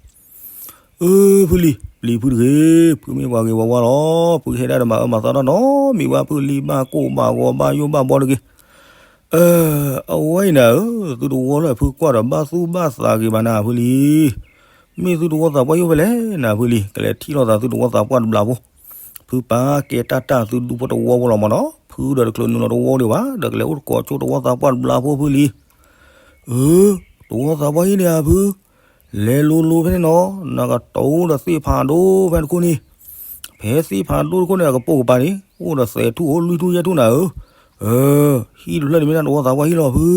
အၢ ဖုလံၤ, ပျံၤဖုတဂ့ၤ, ဖုမ့ၢ်ပှၤဂ့ၤဝါဝါလီၤ, ဖုဟဲဒၣ်တမၤအၢမၤသီတၢ်နီတမံၤဘၣ်, ဖုလံၤဘၣ်ကိၢ်ဘၣ်ဂီၤဘၣ်ယိၣ်ဘၣ်ဘီတဂ့ၤ. အဝဲအံၤနၤဧၢ, သုတဝီလၢဖုကွၢ်ဒီးဘၣ်သူၣ်ဘၣ်သးဂ့ၤဘၣ်နၤဖုလံၤ. မ့ၢ်သုတဝီသးပှၢ်ယိၣ်ဖဲလဲၣ်နၤဖုလံၤ, ကလဲၤထံၣ်လိာ်သးသုတဝီသးပှၢ်တဘျီဖိ. ဖုပာ်ကဲတၢ်တၢ်သုဒူဖိတဝီဖိလီၤမးနီၤ, ဖုဒီးတချုးနုာ်လီၤတဝီဒံးဘၣ်, ဒီးကလဲၤအိၣ်သကိးဆိတဝီသးပှၢ်တဘျီဖိဖုလံၤ. အၢ, တဝီသးပှၢ်ယိၣ်န့ၣ်ဧါဖု. လဲၤလိၤလိၤဖဲန့ၣ်နီၤ, နကတိၤဒီးသ့ၣ်ဖးဒိၣ်ဖဲတခိၣ်န့ၣ်, ဖဲသ့ၣ်ဖးဒိၣ်တခိၣ်န့ၣ် အကပိာ်ကပၤန့ၣ် အိၣ်ဒီးသဲးထူၣ်အိၣ်လွံၢ်ထူၣ်ယဲၢ်ထူၣ်နၤဧၢ, အၢ, ဟံၣ်တဖျၢၣ်န့ၣ်မ့ၢ်ဒၣ်တဝီသးပှၢ်ဟံၣ်လီၤဖု,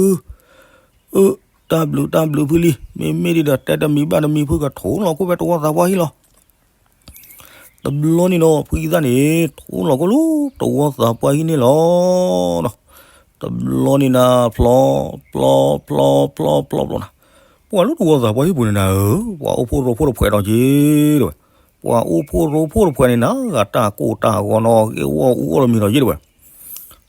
အၢ, တၢ်ဘျုးတၢ်ဘျုးဖုလံ, မ့မ့ၢ်ဒ်ဒီးတဲတမံၤဘၣ်တမံၤ ဖုကထိးလီၤခိၣ်ဖဲတဝီသးပှၢ်ဟံၣ်လီၤ. တဘျီန့ၣ်ဒီး ဖုအံသၣ်န့ၣ် ထိးလီၤခိၣ်လၢတဝီသးပှၢ်ဟံၣ်န့ၣ်လီၤ. တဘျီန့ၣ်နၤ ဖျီ ဖျီ ဖျီ ဖျီ ဖျီ ဖျီနၤ, ပှၤလၢတဝီသးပှၢ်ဟံၣ်ပူၤန့ၣ်နၤဧၢ, ပှၤအိၣ်ဖှိၣ်ရိဖှိၣ်တဖှဲးဒီးက့ၤတဝဲ, ပှၤအိၣ်ဖှိၣ်ရိဖှိၣ်တဖှဲးန့ၣ်နၤ ဂၤတၢ်ကိၢ်တၢ်ဂီၤနီၤ ဂ့ၢ်ဝီအူအီၣ်တမံၤဒီးက့ၤတဝဲ.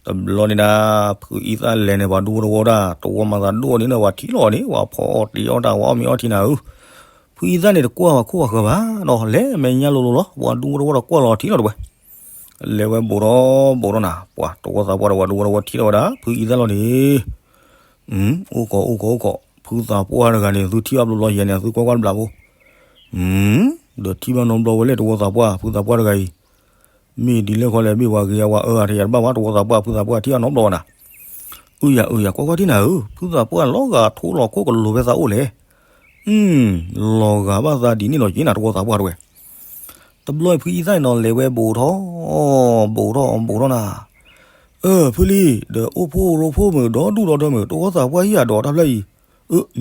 တဘျီန့ၣ်နၤ ဖုအံသၣ်လဲၤန့ၣ် ပှၤဒူဖိတဝီဒၣ် တဝီမၤသးဒိၣ်န့ၣ်ဒီး ပှၤထံၣ်လီၤန့ၣ် ပှၤဖီအီၣ်တ့ၤအီၣ်တၢ် ပှၤအီၣ်မ့ၤအီထံနၤဧၢ, ဖုအံသၣ်န့ၣ် တကွၢ်ပှၤခိၣ်ပှၤဃၢၤဘၣ်ဒီး လဲၤမဲာ်ညါလိၤလိၤလီၤ. ပှၤဒူဖိတဝီဒီးကွၢ်လီၤထံလီၤတဝဲ, လဲၤဝဲဘူးထီၣ်ဘူးထီၣ်နၤ ပှၤတဝီသးပှၢ်ဒီးပှၤဒူဖိတဝီထံၣ်လီၤဝဲဒၣ် ဖုအံသၣ်လီၤန့ၣ်, အိၣ်ခိးအိၣ်ခိးအိၣ်ခိး ဖုသးပှၢ်တဂၤန့ၣ် သုထံၣ်ဘၣ်ဘျီဘျီယဲန့ၣ် သုကွၢ်ကွၢ်တဘျီဖိ, ဒီးထံၣ်ဘၣ်နီတဘျီဝဲလဲၣ် တဝီသးပှၢ် ဖုသးပှၢ်တဂၤအံၤ မ့ၢ်ဒ်လဲၣ်ခီလဲၣ် မ့ၢ်ပှၤဂ့ၤအဝဲအၢအထံယၤတဘၣ်ဘၣ် တဝီသးပှၢ် ဖုသးပှၢ်ထံၣ်အနီတဘျီဝဲနၤ, အုယၤအုယၤ ကွၢ်ကွၢ်ထံၣ်နၤဧၢ, ဖုသးပှၢ်လီၤဂာ်ထိးလီၤခိၣ်ကလိၤဖဲသးအိၣ်လဲၣ်, လီၤဂာ်ဘၣ်သးဒ်န့ၣ်လီၤက့ၤနၤ တဝီသးပှၢ်တဝဲ. တဘျီဖုအံသၣ်န့ၣ်နီၤ လဲၤဝဲဘူးထီၣ် ဘူးထီၣ်ဘူးထီၣ်နၤ, အၢ ဖုလံ, ဒီးအိၣ်ဖှိၣ်ရိဖှိၣ်မုာ် ဒီဒူၣ်ဒီထၢမုာ် တဝီသးပှၢ်ဟံၣ်အဒိးတၢ်ဖျၢၣ်အံၤ, အၢ မံၤလီၤ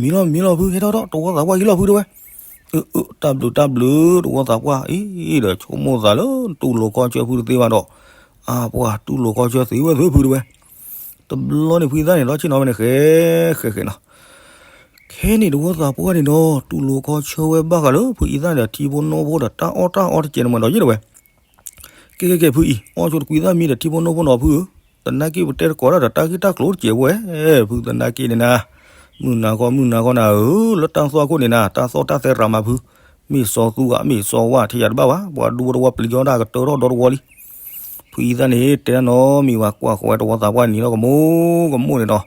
မံၤလီၤဖု ဟဲထီၣ်ထီၣ် တဝီသးပှၢ်ဟံၣ်လီၤဖုတဝဲ, အၢ အၢ တၢ်ဘျုးတၢ်ဘျုး တဝီသးပှၢ်အံၤ ဒီးဆိကမိၣ်သးလၢတူၢ်လိာ်ခီဆၢဖုတသ့ဘၣ်ဒီး, အါပှၤတူၢ်လိာ်ခီဆၢသ့ဝဲသ့ဖုတဝဲ. တဘျီန့ၣ်ဖုအံသၣ်န့ၣ် ဒီးဆ့ၣ်နီၤဝဲန့ၣ် ဃဲဃဲဃဲနီၤ, ခဲန့ၣ်တဝီသးပှၢ်န့ၣ်ဒီး တူၢ်လိာ်ခီဆၢဝဲဘၣ်ဃးလၢ ဖုအံသၣ်ဒီးထံဖိနိဖိဒီးတၢ်အီၣ်တၢ်အီတကဲးန့ၣ်မးဒီးယဲၢ်တဝဲ, ကဲကဲကဲဖုအံၤ အီၣ်ဆိတကွံသၣ်မံဒီးထံဖိနိဖိနီၤဖုဧၢ, သနာ်က့ပတဲတကိးတၢ်ဒီးတၢ်ဂ့ၢ်တၢ်ကျိၤတကဲးဝဲ, ဖုသနာ်က့န့ၣ်နၤ, မုၢ်နၤခီမုၢ်နၤခီနၤဧၢ, လၢတၢ်သွၣ်ခိၣ်န့ၣ်နၤ တၢ်သီၣ်တၢ်သဲရၤမးဖု, မ့ၢ်စီၤသူဂၤ မ့ၢ်စီၤဝါထံယၤတဘၣ်ဘၣ်, ပှၤဒူဖိတဝီပျံၤကီတၢ်ကတၢထီၣ်ဒီတဝီလံ. ဖုအံသၣ်န့ၣ် တဲတၢ်နီတမံၤဘၣ် ကွၢ်ဃီၤဝဲတဝီသးပှၢ်နံၤလီၤကမူကမူန့ၣ်ဒီး,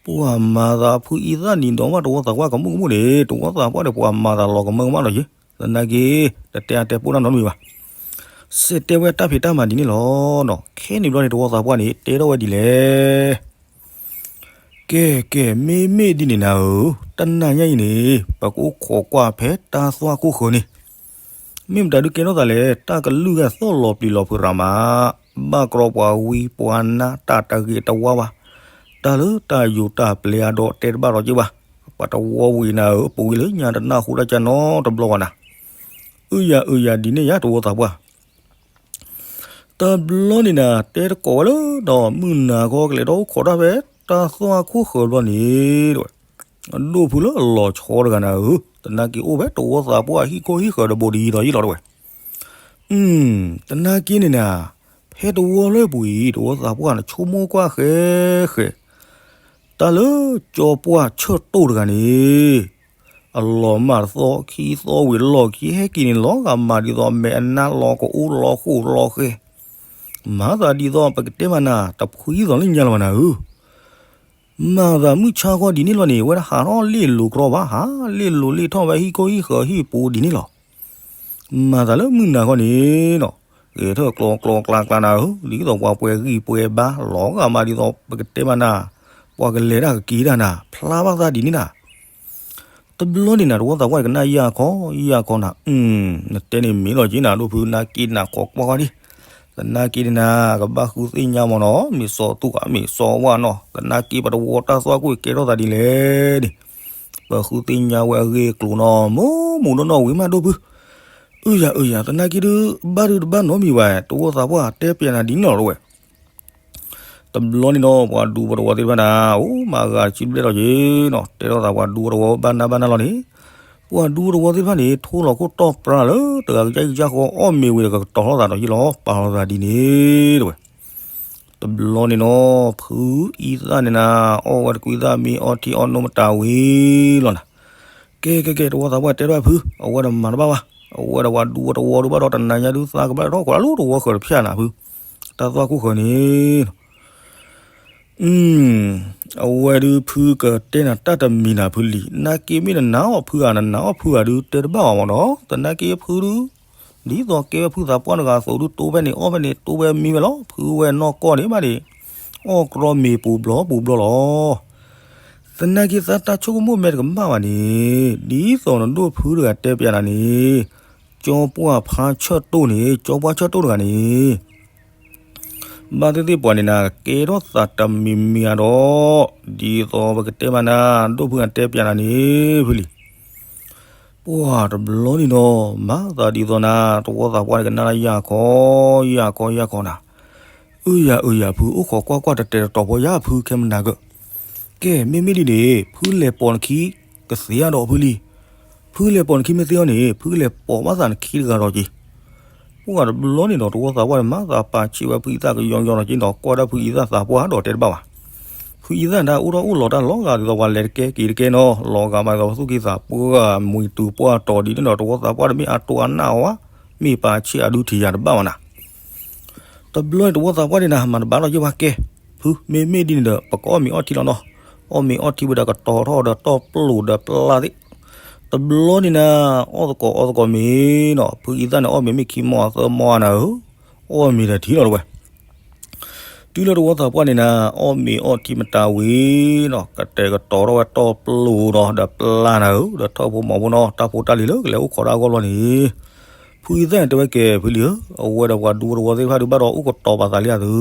ပှၤမၤသးဖုအံသၣ်နံၤဒီးမးတဝီသးပှၢ်ကမူကမူန့ၣ် တဝီသးပှၢ်ဒီးပှၤမၤသးလီၤကမၢကမၣ်လီၤယ့, သနာ်က့ တတဲအတဲပိၢ်တၢ်နီတမံၤဘၣ်. စဲးတဲဝဲတၢ်ဖံးတၢ်မၤဒ်န့ၣ်လီၤ. ခဲန့ၣ်ဘျီန့ၣ် တဝီသးပှၢ်န့ၣ် တဲထီၣ်ဝဲဒ်လဲၣ်. ကဲကဲ မ့မ့ၢ်ဒ်န့ၣ်နၤဧၢ, တနၤညါအံၤန့ၣ် ပကအိၣ်ခိးကွၢ်ဖဲတၢ်သွၣ်ခိၣ်ဃၢၤန့ၣ်, မ့ၢ်မတၤဒုးကဲထီၣ်သးလဲၣ်, တၢ်ကလုၢ်ဂၤသီၣ်လီၤပျံၤလီၤဖုးရၤမး, ဘၣ်ကြီပှၤဝံပှၤနါတၢ်တဂ့ၤတဝါဘၣ်, တၢ်လၢတၢ်ယိာ်တၢ်ပျဲအဒိးတဲတဘၣ်ဒီးက့ၤဘၣ်, ပှၤတဝီဝံၤနၤဧၢ ပဝံၤလၢညါတနၢ်ဟူတၢ်ကနီတဘျီဘၣ်နၤ, အုယၤအုယၤဒ်န့ၣ်ယါတဝီသးပှၢ် တဘျီန့ၣ်နၤ တဲတကိးဝဲလၢ ဒီးမုၢ်နၤခီကလဲၤထီၣ်အိၣ်ခိးတၢ်ဖဲ တၢ်သွၣ်ခိၣ်ဃၢၤဘျီန့ၣ် တဝဲ, ဒိၣ်ဖုလၢအလီၤဆီတဂၤနၤဧၢ, သနာ်က့အိၣ်ဖဲတဝီသးပှၢ်ဟံၣ်ခိၣ်ဟံၣ်ဃၢၤတဘိဒ်အံၤဒီးယ့ၣ်လီၤတဝဲ, သနာ်က့န့ၣ်နၤ, ဖဲတဝီလၢပူၤအံၤ တဝီသးပှၢ်န့ၣ် ဆိကမိၣ်ကွၢ်ဃဲဃဲ တၢ်လၢကၠီပှၢ်ဆၢၣ်တိၢ်တဂၤန့ၣ် အလီၤမၢ်တသီ ခံသီဝံၤလီၢ်ခံဟဲက့ၤန့ၣ် လီၤဂာ်မၤဒ်သိးမဲာ်အနါလီၤကိၣ်လီၤဃဲ, မၤသးဒ်သိးပကတဲမးနၤ တဖှံသိးလၢညါလၢၤဘၣ်နၤဧၢ, မၤသးမုၢ်ဆါခီဒ်န့ၣ်လီၤန့ၣ် ဝဲဒၣ်ဟးထီၣ်လ့ၣ်လိၤကြီဘၣ် ဟးလ့ၣ်လိၤလ့ၣ်ထီၣ်ဝဲဟံၣ်ခိၣ်ဟံၣ်ဃၢၤဟံၣ်ပူၤဒ်န့ၣ်လီၤ. မၤသးလၢမုၢ်နၤခီန့ၣ်နီၤ, ဂဲၤထၢၣ်ကျီကျီကျါကျါနၤဧၢ, ဒ်သိးပှၤပှဲၤဂံၢ်ပှဲၤဘါ လီၤဂာ်မၤဒ်သိးပကတဲမးနၤ, ပှၤကလဲၤတၢ်ကက့ၤတၢ်နၤ ဖျါဘၣ်သးဒ်န့ၣ်နၤ တဘျီန့ၣ်နၤ တဝီသးပှၢ်န့ၣ် ကနၣ်ယၢ်ခီယၢ်ခီနၤ, နတဲန့ၣ်မ့ၢ်လီၤက့နၤ ဒိၣ်ဖု နၤက့နၤခိးကွၢ်ဃီဒံး, သနာ်က့န့ၣ်နၤ ကဘၣ်ဃုသ့ၣ်ညါမ့ၢ်နီၤ မ့ၢ်စီၤသူၣ်ဂၤ မ့ၢ်စီၤဝါနီၤ သနာ်က့ပတဝီတၢ်သွၣ်ခိၣ်ကဲထီၣ်သးဒ်လဲၣ်န့ၣ်, ပဃုသ့ၣ်ညါဝဲအဂ့ၢ်အကျိၤနီၤ မိၢ်မိၢ်နီၢ်နီၢ်ဝံၤမးဒိၣ်ဖု, အုယၤအုယၤ သနာ်က့ဒုး ဘၣ်ဒုးတဘၣ်နီတမံၤဘၣ် တဝီသးပှၢ်တဲပျဲနၤဒ်န့ၣ်လီၤတဝဲ တဘျီန့ၣ်ဒီး ပှၤဒူဖိတဝီသ့ၣ်တဖၣ်န့ၣ် အိၣ်မၤဂၤတဆံဘျဲၣ်လီၤက့ၤနီၤ တဲထီၣ်သးပှၤဒူဖိတဝီဘၣ်နၢ်ဘၣ်နၢ်လီၤန့ၣ်, ပှၤဒူဖိတဝီသ့ၣ်တဖၣ်န့ၣ် ထိလီၤခိၣ်တီၢ်ပြါလၢ တဂၤကစၢ်ကစၢ်ဃီအီၣ်မ့ၤဝံၤဒီး ကကတီၤထီၣ်သးဒီးယ့ၣ်လီၤ ပာ်လီၤသးဒ်န့ၣ်တဝဲ တဘျီန့ၣ်နီၤ ဖုအံသၣ်န့ၣ်နၤ အီၣ်ဝဲတကွံသၣ်မံ အီထံအီနိမတၤဝံၤလီၤနၤ, ကဲကဲကဲ တဝီသးပှၢ်တဲတဘၣ်ဖု အဝဲတမၤတဘၣ်ဘၣ်, အဝဲဒီးပှၤဒူဖိတဝီဒုးဘၣ်ဒီးတနၤညါဒုးသးကဘၣ်ထီၣ်ကီးလၢတဝီဃၢၤတဖျၢၣ်နၤဖု, တၢ်သွၣ်ခိၣ်ဃၢၤန့ၣ် အဝဲဒုးဖုကတဲနၤတၢ်တမံၤနၤဖုလံ, နာ်က့မ့ၢ်နနာ်အီၣ်ဖုဧါ နနာ်အီၣ်ဖုဧါဒုး တဲတဘၣ်အီၤမ့ၢ်နီၤ, သနာ်က့ဖုဒုး ဒ်သိးကဲဝဲဖုသးပှၢ်တဂၤအသိးဒုး တိဖဲန့ၣ်အီၣ်ဖဲန့ၣ် တိဖဲမံဝဲလီၤ, ဖုဝဲနီၢ်ကီၢ်န့ၣ်ဘၣ်န့ၣ် အီၣ်ကြီမ့ၤပူၤဘျီပူၤဘျီလီၤ. သ သနာ်က့သးတၢ်ဆိကမိၣ်မဲာ်တကမၣ်ဘၣ်န့ၣ်, ဒ်သိးနဒိၣ်ဖုတဂၤတဲပျးနၤန့ၣ်, ကၠီပှၢ်ဖါဆၢၣ်တိၢ်န့ၣ်, ကၠီပှၢ်ဆၢၣ်တိၢ်တဂၤန့ၣ် ဘၣ်သ့ၣ်သ့ၣ်ပှၤန့ၣ်နၤ ကဲထီၣ်သးတမံၤမံၤဧါဒီး, ဒ်သိးပကတဲမးနၤ, ဒိၣ်ဖုအတဲပျးနၤန့ၣ် ဖုလံၤ. ပှၢ်တဘျီန့ၣ်ဒီး မၤသးဒ်သိးနၤ, တဝီသးပှၢ်န့ၣ်ကနၣ်လၢယၢ်ခီ, ယၢ်ခီယၢ်ခီနၤ, အၢယၤအၢယၤဖု အိၣ်ခိးကွၢ်ကွၢ်တတဲာ်တတီၤဖိယၤဖုခဲမနၤကၢၢ်. ကဲ မ့မ့ၢ်ဒ်န့ၣ် ဖုလဲၤပိာ်နခံကသ့ဧါဒီးဖုလံၤ. ဖုလဲၤပိာ်နခံမ့ၢ်သ့အီၤန့ၣ် ဖုလဲၤပိာ်ဘၣ်သးနခံတဂၤဒီးက့ၤ. ပှၢ်တဘျီန့ၣ်ဒီး တဝီသးပှၢ်န့ၣ် မၤသးပာ်ဆံးဝဲဖုအံသၣ်ကယီယီဒီးက့ၤဒီး ကွၢ်ဒၣ်ဖုအံသၣ်သးပှၢ်ဒီးတဲတဘၣ်ဘၣ်. ဖုအံသၣ်န့ၣ် အိၣ်ထီၣ်အိၣ်လီၤတၢ်လီၤဂာ်ဒ်သိးပှၤလဲၤတကဲက့ၤတကဲနီၤ, လီၤဂာ်မးဒ်သိးပသူၣ်က့သးပှၢ်မွံတူၤပှၢ်တီၤဒ်န့ၣ်ဒီး တဝီသးပှၢ်တမ့ၢ်အတိၢ်အနၢ်အီၤဘၣ်, မ့ၢ်ပာ်ဆံးအဒုထံၣ်ယၤတဘၣ်ဘၣ်နၤ. တဘျီန့ၣ်တဝီသးပှၢ်န့ၣ်နၤ မၤတဘၣ်ဒီးယ့ၢ်ဘၣ်ကဲ, ဖုမ့မ့ၢ်ဒ်န့ၣ်ဒီး ပကအီၣ်မ့ၤအီထံလီၤနီၤ, အီၣ်မ့ၤအီထံဝဲဒီးကတီၤထီၣ်ဒီးတီၢ်ပျိာ်ဒီးပျၢ်သ့ၣ်. တဘျီန့ၣ်နၤ အီၣ်သကိးအီသကိးမ့ၤနီၤ, ဖုအံသၣ်န့ၣ် အီၣ်မ့ၤမ့ၢ်ခံမီအသၢမီနၤဧၢ, အီၣ်မ့ၤဒီးထံလီၤတဝဲ. တုၤလၢတဝီသးပှၢ်န့ၣ်နၤ အီၣ်မ့ၤအီထံမတၤဝံၤနီၤ, ကတဲာ်ကတီၤထီၣ်ဝဲတီၢ်ပျိာ်နီၤ ဒီးပျၢ်နၤဧၢ, ဒီးထၢၣ်ဖိမီၤဖိနီၤ, တၢ်ဖိတၢ်လံၤလၢကလဲၤအိၣ်ခိးဒၣ်အဂီၢ်လီၤန့ၣ်, ဖုအံသၣ်န့ၣ်တဲဝဲကဲ ဖုလံၤဧၢ, အဝဲဒီးပှၤဒူဖိတဝီသ့ၣ်တဖၣ်ဒုးဘၣ်ဒီးအိၣ်ကတီၤပာ်သးလံအသု,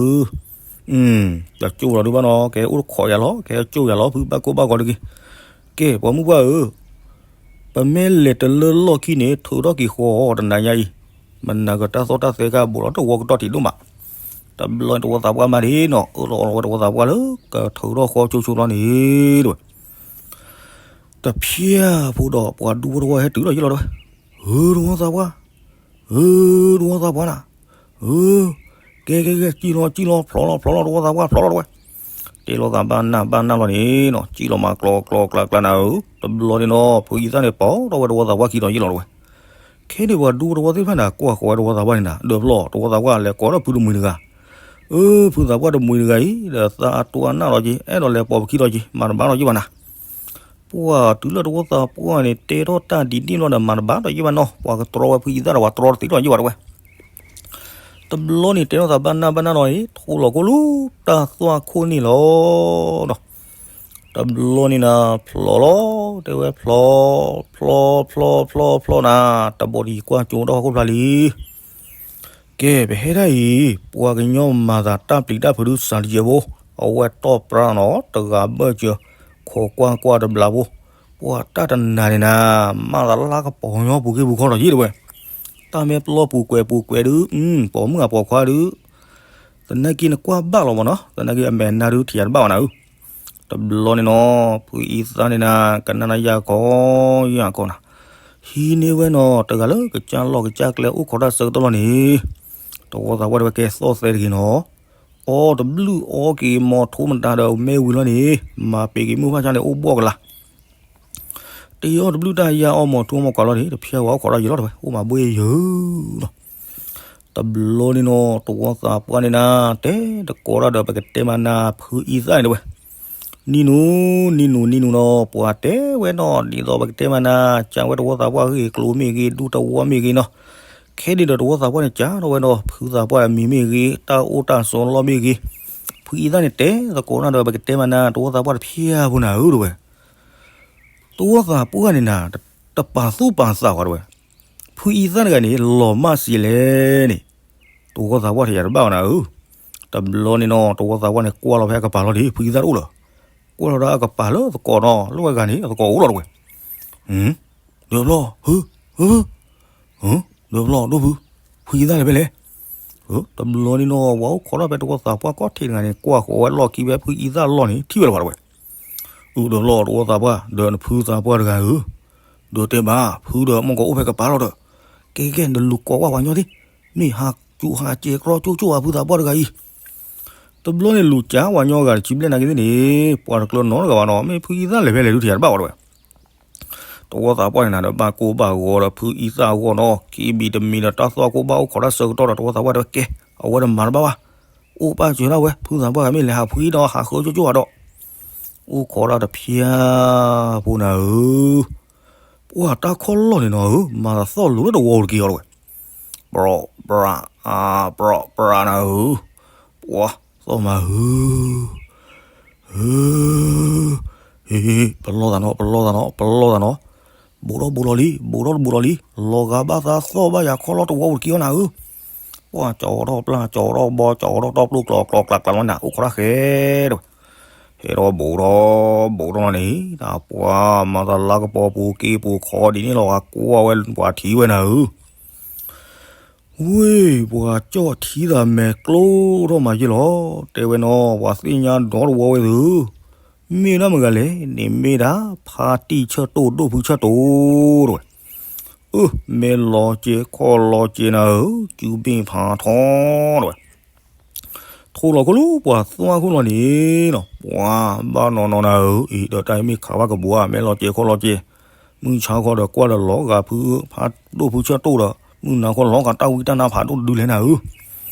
တကၠိၢ်လီၤဒုးဘၣ်နီၤ, ကဲအိၣ်တခိးယၤလီၤ, ကဲကၠိၢ်ယၤလီၤ, ဖုဘၣ်ကိၢ်ဘၣ်ဂီၤတဂ့ၤ. ကဲပှၤမုၣ်ပှၢ်ဧၢ, ပမ့ၢ်လဲၤတလၢလီၢ်ခံန့ၣ် ထုးထီၣ်က့ၤဃီအီၤတနၤညါအံၤ, မနၤကတၢ်သီၣ်တၢ်သဲကဘိးလီၤတဝီကတီၢ်ထံးဒိၣ်မး. တဘျီန့ၣ်တဝီသးပှၢ်မၤဒ်နီၤ, အၢၣ်လီၤအီလီၤဝဲတဝီသးပှၢ်လၢ ကထုးထီၣ်ဃီကၠိဆိလီၤန့ၣ်တဝဲ. တဖျၢၣ်ဖိဒီးပှၤဒူဖိတဝီဟဲတုၤလီၤယ့ၢ်လီၤတဝဲ, ဧၢ တဝီသးပှၢ်, ဧၢ တဝီသးပှၢ်နၤ, ဧၢ ကဲကဲကဲ ကံၣ်လီၤကံၣ်လီၤ ဖျိးလီၤဖျိးလီၤ တဝီသးပှၢ်ဖျိးလီၤတဝဲ. တဲလိာ်သးဘၣ်နၢ်ဘၣ်နၢ်လီၤန့ၣ်နီၤ, ကံၣ်လီၤမးကျီကျီကျါကျါနၤဧၢ, တဘျီန့ၣ်နီၤ ဖုအံသၣ်န့ၣ်ပိာ်ထီၣ်ဝဲတဝီသးပှၢ်ခံဒီးယ့ၢ်လီၤတဝဲ. ခဲန့ၣ်ပှၤဒူတဝီသ့ၣ်တဖၣ်န့ၣ် ကွၢ်ဃီၤဝဲတဝီသးပှၢ်န့ၣ်နၤ, ဒီးဖျီၣ် တဝီသးပှၢ်လဲၤကိးထီၣ်ဖုတမှံၤတဂၤ, အၢ ဖုသးပှၢ်တမှံၤတဂၤအံၤ ဒီးသးအတိၢ်အနၢ်လီၤက့ၤ အဲၣ်ဒိးလဲၤပိာ်ပခံလီၤက့ၤ မၤတဘၣ်လီၤယ့ၢ်ဘၣ်နၤ. ပှၢ်တုၤလၢတဝီသးပှၢ်န့ၣ် တဲထီၣ်တၢ်ဒ်န့ၣ်ဘျီဒီး မၤတဘၣ်ဒီးယ့ၢ်ဘၣ်နီၤ, ပှၤကတြီဝဲဖုအံသၣ်ဒီးပှၤတြီတသ့လီၤယ့ၢ်ဘၣ်တဝဲ. တဘျီန့ၣ်တဲထီၣ်သးဘၣ်နၢ်ဘၣ်နၢ်လီၤန့ၣ် ထိလီၤကိၢ်လူၤတၢ်သွၣ်ခိၣ်န့ၣ်လီၤနီၤ. တဘျီန့ၣ်နၤ ဖျိးလီၤ, တဲဝဲဖျိး, ဖျိးဖျိးဖျိးဖျိးနၤ, တဘီတယံၤကွၢ်ကၠိထီၣ်ဟီၣ်ခိၣ်ဖျါလံ. ကဲ ပဟဲဒၣ်အံၤ ပှၤကညီမၤသးတၢ်ပျံၤတၢ်ဖုးဒုးစှၤတယဲၢ်ဖိ, အဝဲတီၢ်ပြါနီၤ တဂၤဘၢၣ်စၢၤ, ခိးကွၢ်ကွၢ်တဘျီဖိ, ပှၤတၢ်တနၤန့ၣ်နၤ မၤသးလၢကပီၤညီပူၤက့ၤပူၤခီဒီးယ့ၢ်တဝဲ. တၢ်မ့ၢ်ပျီပူၤကွဲးပူၤကွဲးဒုး, ပိာ်မုၣ်အပိာ်ခွါဒုး, သနာ်က့နကွၢ်ဘၣ်လီၤမးနီၤ, သနာ်က့အမဲာ်နါဒုးထံၣ်ယၤတဘၣ်ဘၣ်နၤဧၢ. တဘျီန့ၣ်နီၤ ဖုအံသၣ်န့ၣ်နၤ ကနၣ်နၤယၢ်ကီယၢ်ကီနၤ, ဟံးန့ၢ်ဝဲနီၤ တဂၤလၢကစၢ်လီၢ်ကစၢ်ကျဲအိၣ်ခိးတၢ်ဆၢကတီၢ်လီၤန့ၣ်, တဝီသးပှၢ်တဲဝဲကဲသီၣ်သဲတဂ့ၤနီၤ, အီၣ်တဘျုးအီက့ၤမီၤထူမတၤဒီးမ့ၢ်ဝံၤလီၤန့ၣ်, မၤပ့ၤက့ၤမုၢ်ဖၣ်ဆါန့ၣ်အိၣ်ဘှီၣ်ကလာ် တအီၣ်တဘျုးတၢ်ယါအီၣ်မီၤထူမီၤကွၢ်လီၤန့ၣ် တဖျါဝဲအိၣ်ခိးတၢ်ယံၤလီၤတဝဲ အိၣ်မၤဘှ့ယုၤလီၤ. တဘျီန့ၣ်နီၤ တဝီသးပှၢ်န့ၣ်နၤ တဲတကိးတၢ်ဒီး ပကတဲမးနၤ ဖုအံသၣ်န့ၣ်တဝဲ, နံၤနူၤ နံၤနူၤ နံၤနူၤနီၤ ပှၤတဲဝဲနီၤ ဒ်သိးပကတဲမးနၤ ကးဝဲတဝီသးပှၢ်ဂ့ၢ်ကျိၤမ့ၢ်ဂ့ၤ ဒူတဝီမ့ၢ်ဂ့ၤနီၤ, ခဲဒ်ဒီးတဝီသးပှၢ်န့ၣ် ကးထီၣ်ဝဲနီၤ ဖုသးပှၢ်အမံၤမ့ၢ်ဂ့ၤ တၢ်အိၣ်တၢ်ဆိးလီၢ်မ့ၢ်ဂ့ၤ, ဖုအံသၣ်န့ၣ်တဲသကိးတၢ်ဒီး ပကတဲမးနၤ တဝီသးပှၢ်တဖျါဖိနၤဧၢတဝဲ တဝီသးပှၢ်န့ၣ်နၤ တပာ်သူၣ်ပာ်သးဝဲတဝဲ, ဖုအံသၣ်တဂၤန့ၣ် လီၤမၢ်စံးလဲၣ်န့ၣ်, တဝီသးပှၢ်ထံၣ်ယၤတဘၣ်ဝဲနၤဧၢ, တဘျီန့ၣ်နီၤ တဝီသးပှၢ်န့ၣ် ကွၢ်လီၤဖဲအကပၤလီၤဒံး ဖုအံသၣ်တအိၣ်လၢၤ, ကွၢ်လီၤဒီးအကပၤလၢသကိးနီၤ လၢဝဲဂၤန့ၣ် အသကိးအိၣ်လီၤတဝဲ, ဒီးဖျီ ဟၢ ဟၢ ဟၢ ဒီးဖျီဒိၣ်ဖု, ဖုအံသၣ်လဲၤဖဲလဲၣ် တဘျီန့ၣ်နီၤ ပှၤအိၣ်ခိးထီၣ်ဖဲတဝီသးပှၢ်ကီၢ်ထံးတဂၤန့ၣ် ကွၢ်ဃီၤဝဲလီၢ်ခံဖဲဖုအံသၣ်လီၢ်န့ၣ် ထံၣ်ဝဲလၢၤဘၣ်တဝဲ, အုးဒီးဖျီတဝီသးပှၢ် ဒီးနဖုသးပှၢ်တဂၤဧၢ, ဒီးတဲဘၣ် ဖုဒီးမ့ၢ်ကအိၣ်ဖဲကပၤလီၤဒီး, ကဲကဲ နလူၤကိးကွၢ်ပှၤညီသ့, မ့ၢ်ဟးစူၤဟးစဲးကြီကၠိကၠိဧါ ဖုသးပှၢ်တဂၤအံၤ တဘျီန့ၣ်လူၤကးပှၤညီဂၤတဆံဘျဲၣ်နာ်က့သ့ၣ်န့ၣ်, ပှၤတကျၢၤနီတဂၤဘၣ်နီၤ မ့ၢ်ဖုအံသၣ်လဲၤဖဲလဲၣ်ဒုးထံၣ်ယၤတဘၣ်ဝဲတဝဲ တဝီသးပှၢ်န့ၣ်နၤဒီးဘၣ်ကိၢ်ဘၣ်ဂီၤဒီးဖုအံသၣ်အဂီၢ်နီၤ ခံဘံၤတမံၤဒီးတၢ်သွၣ်ကိၢ်ဘၣ်အိၣ်ခိးတၢ်ဆၢကတီၢ်ဒီးတဝီသးပှၢ်တဲဝဲကဲ, အဝဲဒီးမၤတဘၣ်ဘၣ်, အိၣ်ဘၣ်စၢၤဒၣ်ဝဲ ဖုသးပှၢ်မ့ၢ်လဲၤဟးဖှံဒီးဟးဃၢကၠိကၠိဧါဒီး, အိၣ်ခိးတၢ်တဖျါဖိနၤဧၢ ပှၤတၢ်ခီၣ်လီၢ်န့ၣ်နီၤဧၢ မၤသးသီၣ်လိၤလၢတဝီတက့ၢ်အီၤတဝဲ, ပြီၣ်ပြး အါ ပြီၣ်ပြးနၤဧၢ, ပှၤသီၣ်မၤဧၢ, ဧၢ, အ့ ပလီၢ်သးနီၤ ပလီၢ်သးနီၤ ပလီၢ်သးနီၤ, ဘူးထီၣ်ဘူးလီၤလံ ဘူးထီၣ်ဘူးလီၤလံ, လီၤဂာ်ဘၣ်သးသီၣ်ဘၣ်ယၤခီလီၤတဝီအိၣ်တက့ၢ်အီၤနၤဧၢ, ပှၢ်ကၠီထီၣ်ပျၢ် ကၠီထီၣ်ဘီ ကၠီထီၣ်တီပျိကျီၤကျီၤကျးကျးလီၤနၤ အိၣ်ခိးတၢ်ဃဲဒီး, ဟဲထီၣ်ဘူးထီၣ်ဘူးထီၣ်လီၤန့ၣ် တၢ်ပှၢ်မၤသးလါကပီၤပူၤက့ပူၤခီဒ်န့ၣ်လီၤ ဂၤကွၢ်ဝဲပှၤထံၣ်ဝဲနၤဧၢ ဝ့ၢ် ပှၤကၠီၣ်ထံသးမဲာ်ကျိထီၣ်မးယ့ၢ်လီၤ, တဲဝဲနီၤ ပှၤသ့ၣ်ညါဒီတဝီဝဲသု, မ့ၢ်ဒၣ်မတၤဂၤလဲၣ်, န့ၣ်မ့ၢ်ဒၣ် ဖါတံၢ်ဆၢၣ်တိၣ်ဒိၣ်ဖုဆၢၣ်တိၣ်တဝဲ, အၢ မဲာ်လီၤကဲၤခီၣ်လီၤကဲၤနၤဧၢ, စုဘ့ၣ်ဖးထီတဝဲ, ထိလီၤခိၣ်လၢပှၤသွၣ်ခိၣ်လီၤန့ၣ်နီၤ, ပှၤဘၣ်နီၤနီၤနၤဧၢ, အံၤဒီးတၢ်အံၤမ့ၢ်ခးဘၣ်ကဘူၤဧါ, မဲာ်လီၤကဲၤခီၣ်လီၤကဲၤ, မုၢ်ဆါခီဒီးကွၢ်ဒီးလီၤဂာ်ဖု ဖးဒိၣ်ဖုဆၢၣ်တိၣ်ဒီး မုၢ်နၤခီလီၤဂာ်တၢ်ဝံတၢ်နါဖးဒိၣ်တဒုလဲၣ်နၤဧၢ,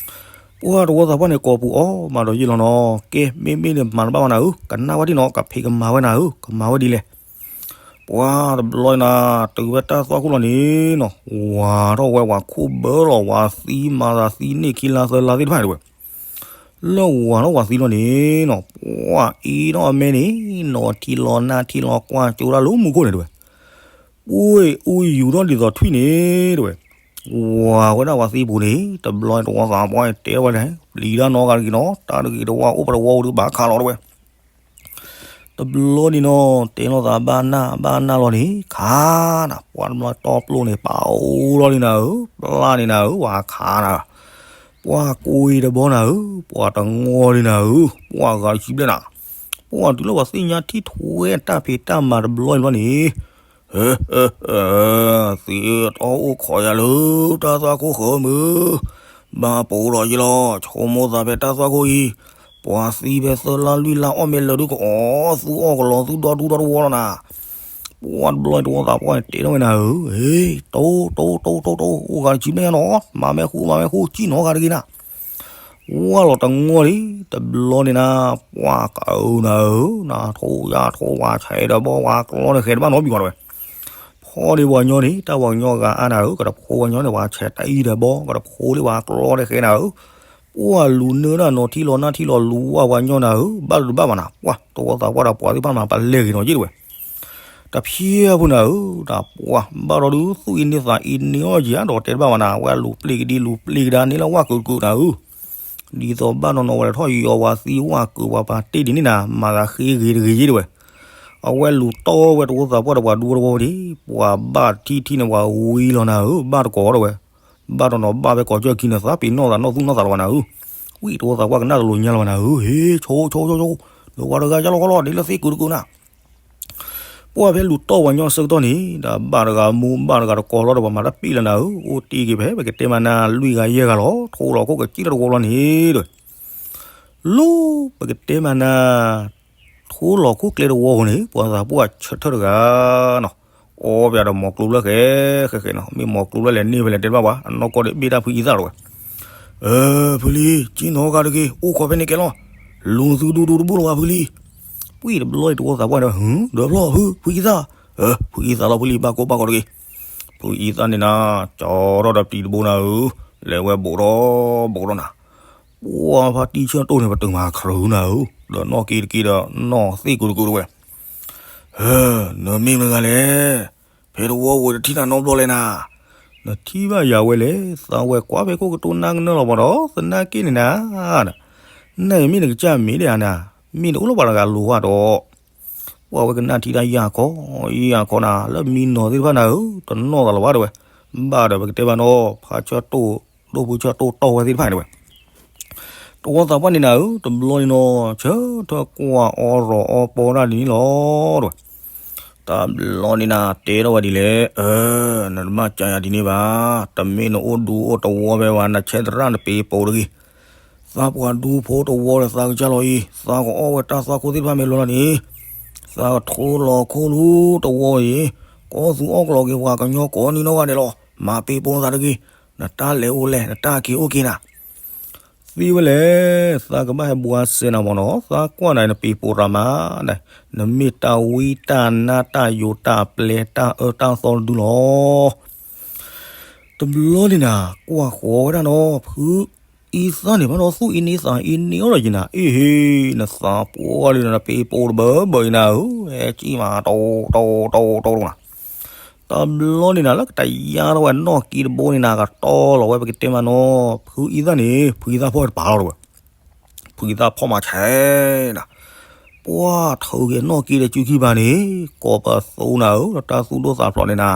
ပှၢ်တဝီသးပှၢ်န့ၣ် ကိးပူၤအီၣ်မးဒီးယ့ၢ်လီၤနီၤ, ကဲ မ့မ့ၢ်န့ၣ်မၤတဘၣ်ဘၣ်နၤဧၢ, ကနၣ်ဝဲဒ်နီၤ ကဖံးကမၤဝဲနၤဧၢ, ကမၤဝဲဒ်လဲၣ် ပှၢ်တဘျီနၤ တုၤဝဲတၢ်သွၣ်ခိၣ်လီၤန့ၣ်နီၤ, ဝၤထီၣ်ဝဲဝၤခိၣ်ဘၢလီၤ ဝၤသံမၤသးသံန့ၢ်ခံလါသၢလါသ့ၣ်တဖၣ်တဝဲ, လၢဝၤထီၣ်ဝၤသံလီၤန့ၣ်နီၤ, ပှၢ်အ့ထီၣ်အမဲန့ၣ် နီၤထံလီၤနၢ်ထံလီၤကွၢ်ကၠိတၢ်လၢမူခိၣ်န့ၣ်တဝဲ, ပှၢ်အူယူၤထီၣ်ဒ်သိးထွံၣ်န့ၣ်တဝဲ, ဝၤဝဲဒၣ်ဝၤသံပူၤန့ၣ် တဘျီတဝီသးပှၢ်တဲဝဲလဲၣ် ပျံၤတၢ်နီတဂၤတဂ့ၤနီၤ, တၢ်တဂ့ၤတဝါအိၣ်ပတဝီအိၣ်ဒုးဘၣ်ခးလီၤတဝဲ တဘျီန့ၣ်နီၤ တဲလိာ်သးဘၣ်နၢ်ဘၣ်နၢ်လီၤန့ၣ် ခးနၤ, ပှၢ်တဘျီတီပျိန့ၣ် ပာ်အိၣ်လီၤန့ၣ်နၤဧၢ, ပျၢ်န့ၣ်နၤဧၢ, ဝၤခးနၤ, ပှၢ်ကိးအံၤတဘီနၤဧၢ, ပှၢ်တငီလံနၤဧၢ, ပှၢ်ဂၤတဆံဘျဲၣ်နၤ, ပှၢ်တုၤလၢပှၤသ့ၣ်ညါထံၣ်ထွဲတၢ်ဖံးတၢ်မၤတဘျီအံၤဘျီန့ၣ် ဟဲ ဟဲ ဟဲ သံအတီအိၣ်ခိးယၤလၢတၢ်သွၣ်ခိၣ်ဃၢမုၢ်, ဘၣ်ပိာ်ဒီးယလီၤ ဆိကမိၣ်သးဖဲတၢ်သွၣ်ခိၣ်အံၤ, ပှၤသံဖဲသၢလါလွံၢ်လါအီၣ်မ့ၢ်လၢာ်ဒုးကအီၣ် သူအီၣ်ကလီၤ သူဒီဒူဒီတဝီလီၤနၤ, ပှၢ်တဘျီတဝီသးပှၢ်န့ၣ်တဲထီၣ်ဝဲနၤဧၢ, ဟ့ တိတိတိတိတိ အိၣ်ဂၤတဆံဘျဲၣ်ညါနီၤ, မၤမဲာ်ဃူမၤမဲာ်ဃူ ကံၣ်နီၤဂၤတဂ့ၤနၤ ဝါလီၤတငီလံ, တဘျီန့ၣ်နၤ, ပှၢ်ကအုနၤဧၢ, နထိယၤထိဝၤဆဲးဒီးဘီဝၤကျီဒီးဃဲတဘၣ်နီတမံၤဘၣ်တဝဲ, ဖီဒ့ပှၤကညီန့ၣ် တၢ်ပှၤကညီဂၤအါနၤဧၢ, ကတဖိပှၤကညီန့ၣ် ပှၤဆဲးတၢ်အံၤဒီးဘီ ကတဖိလၢပှၤကျီဒီးဃဲနၤဧၢ, ပှၢ်လူၤနၢတၢ်နီၤထံလီၤနၢ်ထံလီၤလူၤဝါပှၤကညီနၤဧၢ, ဘၣ်ဒိးတဘၣ်ဘၣ်နၤ, ပှၢ်တဝီသးပှၢ်ဒီးပှၤသ့ၣ်တဖၣ်မး ပလဲၤဂ့ၤနီၤယ့ၢ်တဝဲ တဖျဲၣ်ဖိနၤဧၢ, တၢ်ပှၢ်ဘၣ်ဒီးဒုးသူၣ်အံၤန့ၢ်သးအံၤန့ၢ်အီၣ်ယၤဒီးတဲတဘၣ်ဘၣ်နၤ, အဝဲလူၤပျ့ၤကဒံလူၤပျ့ၤကဒါန့ၣ်လၢဝၣ်ကုာ်တကုာ်နၤဧၢ, ဒ်သိးဘၣ်နီၤနီၤဝဲထီၣ်ယီၤဝၤသံဝၣ်ကုာ်ပှၤပာ်တ့ၢ်ဒ်န့ၣ်နၤ, မၤသးဃ့ဂ့ၤတဂ့ၤယ့ၢ်တဝဲ, အဝဲလူၤတီဝဲတဝီသးပှၢ်ဒီးပှၤဒူတဝီဝဲန့ၣ်, ပှၤဘၣ်ထံၣ်ထံၣ်န့ၣ် ပှၤဝံလီၤနၤဧၢ, ဘၣ်တကိးဒီးဝဲ, ဘၣ်နီၤနီၤဘၣ်ဖဲကိးကၠၢၢ်ခံန့ၣ် သးပ့ၤနီၣ်သးနီၣ်သူၣ်နီၣ်သးလီၤဘၣ်နၤဧၢ, ဝံတဝီသးပှၢ်ကနၣ်တလိၤညါလီၤဘၣ်နၤဧၢ, ဟ့ ဆိဆိဆိဆိ, ဒီးပှၤတဂၤယါလီၤခီလီၤ ဒ်လၢသ့ၣ်ကုာ်တကုာ်နၤ ပှၢ်ဖဲလူၤတီၢ်ပှၤညီအဆၢကတီၢ်န့ၣ် ဒီးဘၣ်တဂၤမူဘၣ်တဂၤတကိးလီၤဒီးပှၤမၤတၢ်ပ့ၢ်လီၤနၤဧၢ, အိၣ်တ့ၢ်က့ၤဖဲ ပကတဲမးနၤ လွံၢ်ဂၤယဲၢ်ဂၤလီၤ, ထိလီၤခိၣ်ကစံၣ်ထီၣ်တဝီလီၤန့ၣ်တဝဲ, လၢပကတဲမးနၤ ထိလီၤခိၣ်ကျဲတဝီအဃိန့ၣ် ပှၤသးပှၢ်ဆၢထၢၣ်တဂၤနီၤ, အီပယၤဒီးမီၤကျိၤလၢဃဲ ဃဲဃဲနီၤ, မ့ၢ်မီၤကျိၤလၢလဲၤန့ၢ်ဖဲလဲၣ်တဲတဘၣ်ဝဲ, အနီၢ်ကီၢ်ဒီးဘ့ၣ်တၢ်ဖုအံသၣ်တဝဲ ဖုလံ, ကံၣ်နီၤဂၤတဂ့ၤ, အိၣ်ခိးဖဲန့ၣ်ကဲလီၤ, လူၤသုဒူဒူတဘိလီၤဘၣ်ဖုလံ, ပှံၢ်တဘျီအံၤတဝီသးပှၢ်န့ၣ် ဟူ, ဒီးဖျီၣ်ဖု, ဖုအံသၣ်, ဖုအံသၣ်လီၤဖုလံ, ဘၣ်ကိးဘၣ်ကိးတဂ့ၤ, ဖုအံသၣ်န့ၣ်နၤ, ကၠီထီၣ်ဒီးပျံၤတဘိနၤဧၢ, လဲၤဝဲဘူးထီၣ်ဘူးထီၣ်နၤ, ပှၢ်ဖါတံၢ်ဆၢၣ်တိၣ်န့ၣ် ပတုာ်မၤခရူနၤဧၢ, ဒီးနီၢ်က့တက့ဒီးနီၢ်သ့ၣ်ကုာ်တကုာ်တဝဲ ဟၢ, နမ့ၢ်မတၤဂၤလဲၣ်, ဖဲတဝီဝဲတထံၣ်နၤနီတဘျီလဲၣ်နၤ, နထံၣ်ဘၣ်ယၤဝဲလဲၣ်, သးဝဲကွၢ်ဖဲခိၣ်ကတိၤနၢ်ကနၢၣ်လီၤပှၤဒီး သနာ်က့န့ၣ်နၤ, နမ့ၢ်နကစၢ်မ့ၢ်ဒၣ်နၤ, မ့ၢ်နအိၣ်လၢပှၤတဂၤလိၤဘၣ်ဒီး, ပှၢ်ဝဲကနၣ်ထံတၢ်ယၢ်ခီ, ယၢ်ခီနၤ, လၢမံနီၤသ့ၣ်တဖၣ်နၤဧၢ, တနီၣ်သးလီၤဘၣ်တဝဲ, ဘၣ်ဒီးပကတဲဘၣ်နီၤ, ဖါဆၢၣ်တိၣ်, ဒိၣ်ဖုဆၢၣ်တိၣ်တီၢ်ဝဲသ့ၣ်တဖၣ်န့ၣ်တဝဲ တဝီသးပှၢ်န့ၣ်နၤဧၢ, တဘျီန့ၣ်နီၤ, ဆၢထၢၣ်ကွၢ်အီၤရီၤအီၤပီဒၣ်ဒ်န့ၣ်လီၤတဝဲ, တဘျီန့ၣ်နၤ တဲထီၣ်ဝဲဒ်လဲၣ်, အၢ, နတဘၣ်ကၢယၤဒ်န့ၣ်ဘၣ်, တမ့ၢ်နအိၣ်ဒူအိၣ်တဝီဖဲဝဲ နဆဲးသရၣ်နပ့ၤပိာ်တဂ့ၤ, သးပှၢ်ဒူဖိတဝီဒီးသးကစၢ်လီၤအံၤ, သးကအီၣ်ဝဲတၢ်သွၣ်ခိၣ်သ့ၣ်တဖၣ်မ့ၢ်လီၤလီၤန့ၣ်, သးကထိလီၤခိၣ်လူၤတဝီအံၤ, ကီၢ်သူအီၣ်ကလီၤက့ၤပှၤကညီကိးနံၤနီၢ်ဂၤဒဲးလီၤ, မၤပ့ၤပိာ်သးတဂ့ၤ, နတၢ်လဲၤအိၣ်လဲၣ်, နတၢ်က့ၤအိၣ်က့ၤနၤ သ့ဝဲလဲၣ်, သးကဘၣ်ဟဲဘှါစဲနၤမၢ်နီၤ, သးကွၢ်နၤနပ့ၤပိာ်ရၤမး, နမ့ၢ်တၢ်ဝံတၢ်နါတၢ်ယိာ်တၢ်ပျဲတၢ်အၢတၢ်သီတဒုလီၤ. တဘျီန့ၣ်နၤ ကွၢ်ဃီၤဝဲဒၣ်နီၤ, ဖု, အံသၣ်န့ၣ် ဘၣ်ဒီးသူၣ်အံန့သးအံန့အီၣ်လီၤက့ၤနၤ, အ့ဟ့, နသးပှၢ်လံနပ့ၤပိတဘၢဘၢအံနၤဧၢ, ဟဲကံၣ်မး တိတိတိတိတိနၤ. တဘျီန့ၣ်နၤ လၢကတယါထီၣ်ဝဲနီၣ်က့တဘိန့ၣ်နၤ ကတီလီၤဝဲ ပကတဲမးနီၤ, ဖုအံသၣ်န့ၣ် ဖုအံသၣ်ဖီၣ်တပာ်လီၤတဝဲ. ဖုအံသၣ်ဖီၣ်မၤဆဲးနၤ, ပှၢ်ထုးက့ၤနီၣ်က့ဒီးစုခံပၤန့ၣ်, ကိးပသူနၤဧၢ, ဒီးတၢ်သူၣ်ဒိၣ်သးဖျိးန့ၣ်နၤ.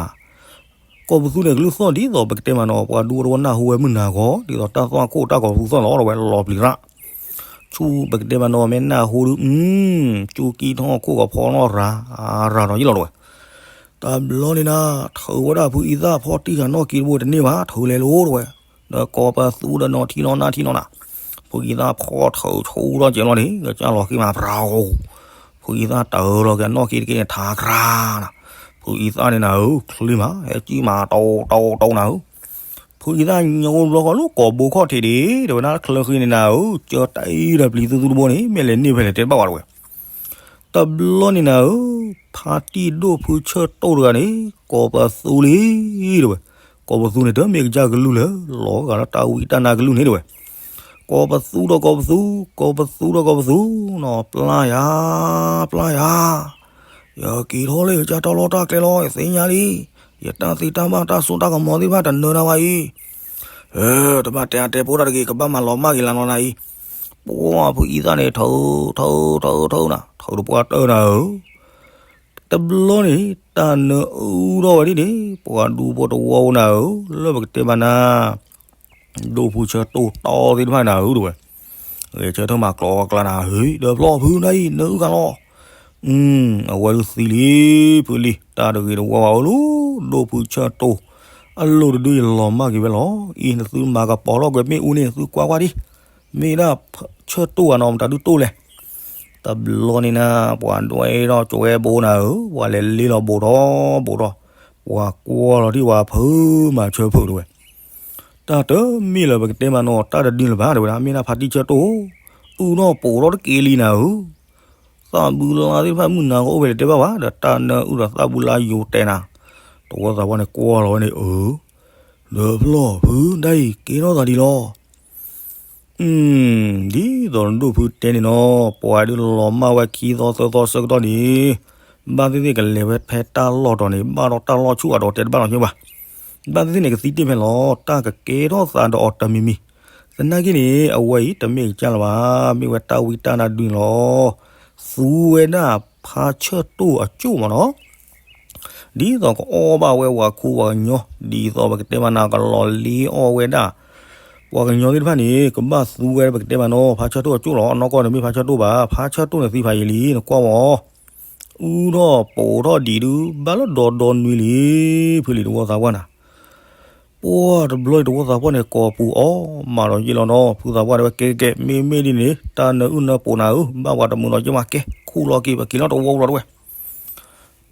ကိးပသူန့ၣ် ကလုၢ်သီၣ်ဒ်သိးပကတဲမးနီၤ, ပှၤဒူဖိတဝီနၢ်ဟူဝဲမုၢ်နၤဂီၤ ဒ်သိးတၢ်သွၣ်ခိၣ်တၢ်ကိးပသူသီၣ်လီၤ ဒီးဝဲလီၤပျံၤရၣ် ဆူပကတဲမးနီၤ မ့ၢ်နၢ်ဟူဒုး, ကၠူကံၢ်ထီၣ်ခိၣ်ကဖီနီၣ်ရၤ, ရၤဒီးယ့ၢ်လီၤတဝဲ. တဘျီန့ၣ်နၤ, ထုးဝဲဒၣ်ဖုအံသၣ်ဖီၣ်တံၢ်ဃာ်နီၣ်က့တဘိတန့ၢ်ဘၣ်, ထုးလဲၤလိၤတဝဲ. ဒီးကိးပသူဒီးနီၤထံနီၤနၢ်ထံနီၤနၤ, ဖုအံသၣ်ဖီၣ်ထုးဆူဒီးကဲလီၤန့ၣ် ကစၢ်လီၤဃံမး ပြၤဧိၤ, ဖုအံသၣ်တၢၤလီၤက့ၤနီၣ်က့တက့ၢ်န့ၣ် ထးကြၤနၤ, ဖုအံသၣ်န့ၣ်နၤဧၢ, ချံမး ဟဲကံၣ်မး တိတိတိနၤဧၢ. ဖုအံသၣ်ညိဘျီဃီ လၢကိးဘိခီၣ်ထံးဒံး တဲဝဲဒၣ်ချၢဃံန့ၣ်နၤဧၢ, ကၢတၢ်အံၤဒီးပျံၤသူသူတဘိန့ၣ် မ့ၢ်လဲၤန့ၢ်ဖဲလဲၣ်တဲတဘၣ်ဝဲတဝဲ. တဘျီန့ၣ်နၤဧၢ, ဖါတံၢ်ဒိၣ်ဖုဆၢၣ်တိၢ်တဂၤန့ၣ် ကိးပသူလံတဝဲ. ကိးပသူန့ၣ် တမ့ၢ်ကစၢ်ကလုၢ်လၢ လီၤဂာ်လၢတၢ်ဝံတၢ်နါကလုၢ်န့ၣ်တဝဲ. ကိးပသူဒီးကိးပသူ, ကိးပသူဒီးကိးပသူ, နီၤ ပျၢ်ယၤ, ပျၢ်ယၤ, ယက့ၤထီၣ်လၢယကစၢ်တၢ်လီၢ်တၢ်ကျဲလီၤ ယသ့ၣ်ညါလံ. ယတၢ်သ့တၢ်ဘၣ်တၢ်စိတၢ်ကမီၤသ့ၣ်တဖၣ်တနၢၤနၤဘၣ်အံၤ. တဘၣ်တဲအါတဲဖိတၢ်တဂ့ၤ, ကဘၣ်မၤလီၤမၢ်က့ၤလၢနီၤနၤအံၤ. ပှၢ်ဖုအံသၣ်န့ၣ် ထုး, ထုး, ထုး, ထုးနၤ, ထုးတပှၢ်တၢၢ်နၤဧၢ. တဘျီန့ၣ် တၢ်နၢအုၣ်ထီၣ်ဝဲဒ်န့ၣ် ပှၤဒူဖိတဝီဖိနၤဧၢ, လၢပကတဲဘၣ်နၤ ဒိၣ်ဖုဆၢတိၢ်တီသ့ၣ်တဖၣ်နၤဧၢတဝဲ. ဂဲၤဆၢထၢၣ်မၤကျီကျါနၤ, ဟ့ၣ် ဒီးဖျီၣ်ဖုနၤအံၤ နၢအုၣ်ဃာ်လီၤ. အဝဲဒုးသံလံ, ဖုလံ, တၢ်တဂ့ၤတဝါဘၣ်အိၣ်လၢ ဒိၣ်ဖုဆၢတိၢ် အလိၤတဒုအံၤလီၤမၢ်က့ၤဝဲလီၤ. အံၤ နသုမၤကပီၤထီၣ်ကွံာ်မ့ၣ်အူန့ၣ် သုကွၢ်ကွၢ်ဒံး, မ့ၢ်ဒၣ်ဆၢတိၢ်ဧါနီၤ မတၤဒုးတိၢ်လဲၣ်. တဘျီန့ၣ်နၤ ပှၤဒွဲထီၣ်ကၠိဝဲဘိနၤဧၢ, ပှၤလဲၤလ့လီၤဘိးထီၣ်ဘိးထီၣ်, ပှၤကွၢ်လီၤဒံးဝဲဖုမၤဆၢဖုတဝဲ. တၢ်တမ့ၢ်လၢပကတဲမးနီၤ တၢ်တဒုလၢၤဘၣ်တဝဲဒၣ်, မ့ၢ်ဒၣ်ဖါတံၢ်ဆၢတိၢ်, အုၣ်ထီၣ်ပိာ်ထီၣ်တက့ၢ်လံနၤဧၢ. သၣ်ဘုလါသ့ၣ်တဖၣ်မုၢ်နၤကအိၣ်ဖဲလဲၣ်တဲဘၣ်ဘၣ်, ဒီးတၢ်နၢအုၣ်ဒီးသၣ်ဘုလါယိၤတဲနၤ. တဝီသးပှၢ်န့ၣ်ကွၢ်လီၤဝဲန့ၣ်, အၢ, ဒီးဖျီၣ်ဖုဒၣ်အံၤ ကဲထီၣ်သးဒံးလီၤ. ဒ်သိးနဒိၣ်ဖုတဲန့ၣ်နီၤ, ပှၤဒုးလီၤမၢ်ဝဲခံသီသၢသီဆၢကတီၢ်န့ၣ်, ဘၣ်သ့ၣ်သ့ၣ်ကလဲၤဝဲဖဲတၢ်လီၢ်တီၤန့ၣ် ဘၣ်ဒီးတၢ်လီၢ်ဆူၣ်အဒိးတဲတဘၣ်လီၤက့ဘၣ်. ဘၣ်သ့ၣ်သ့ၣ်န့ၣ် ကသံတ့ၢ်ဖဲလီၤ, တၢ်ကကဲထီၣ်သးဒီးအီၤတမံၤမံၤ. သနာ်က့န့ၣ် အဝဲအံၤတမ့ၢ်ကစၢ်လၢၤဘၣ်, မ့ၢ်ဝဲတၢ်ဝံတၢ်နါဒုန့ၣ်လီၤ. သူဝဲဒၣ်ဖါဆၢတိၢ်အကၠိၣ်မးနီၤ. ဒ်သိးကအီၣ်ဘၣ်ဝဲပှၤခူပှၤကညီ, ဒ်သိးပကတဲမးနၤ ကလီၤလ့အီၣ်ဝဲဒၣ် ပှၤကညီသ့ၣ်တဖၣ်န့ၣ် ကဘၣ်သူဝဲပကတဲမးနီၤ ဖါဆၢတိၢ်အကၠိၣ်လီၤ. အနီၢ်ကီၢ်န့ၣ်မ့ၢ်ဖါဆၢတိၢ်ဘၣ်, ဖါဆၢတိၢ်န့ၣ်သံဖးယံာ်လံ နကွၢ်ဝဲအီၤ, အုၣ်ထီၣ်ပိာ်ထီၣ်ဒံးဒုး ဘၣ်လၢဒီဒီနွံလံ, ဖုလံတဝီသးပှၢ်နၤ. ပှၢ်တဘျီအံၤတဝီသးပှၢ်န့ၣ် ကိးပူၤအီၣ်မးဒီးယ့ၢ်လီၤနီၤ, ဖုသးပှၢ်တဲဝဲကဲကဲကဲ, မ့မ့ၢ်ဒ်န့ၣ် တၢ်နၢအုၣ်နၢပိာ်နၤဧၢ, ဘၣ်ပှၤတမုာ်ဒီးက့မးကဲ, ခူၣ်လီၤက့ၤ ပက့ၤလီၤတဝီပူၤလီၤတဝဲ.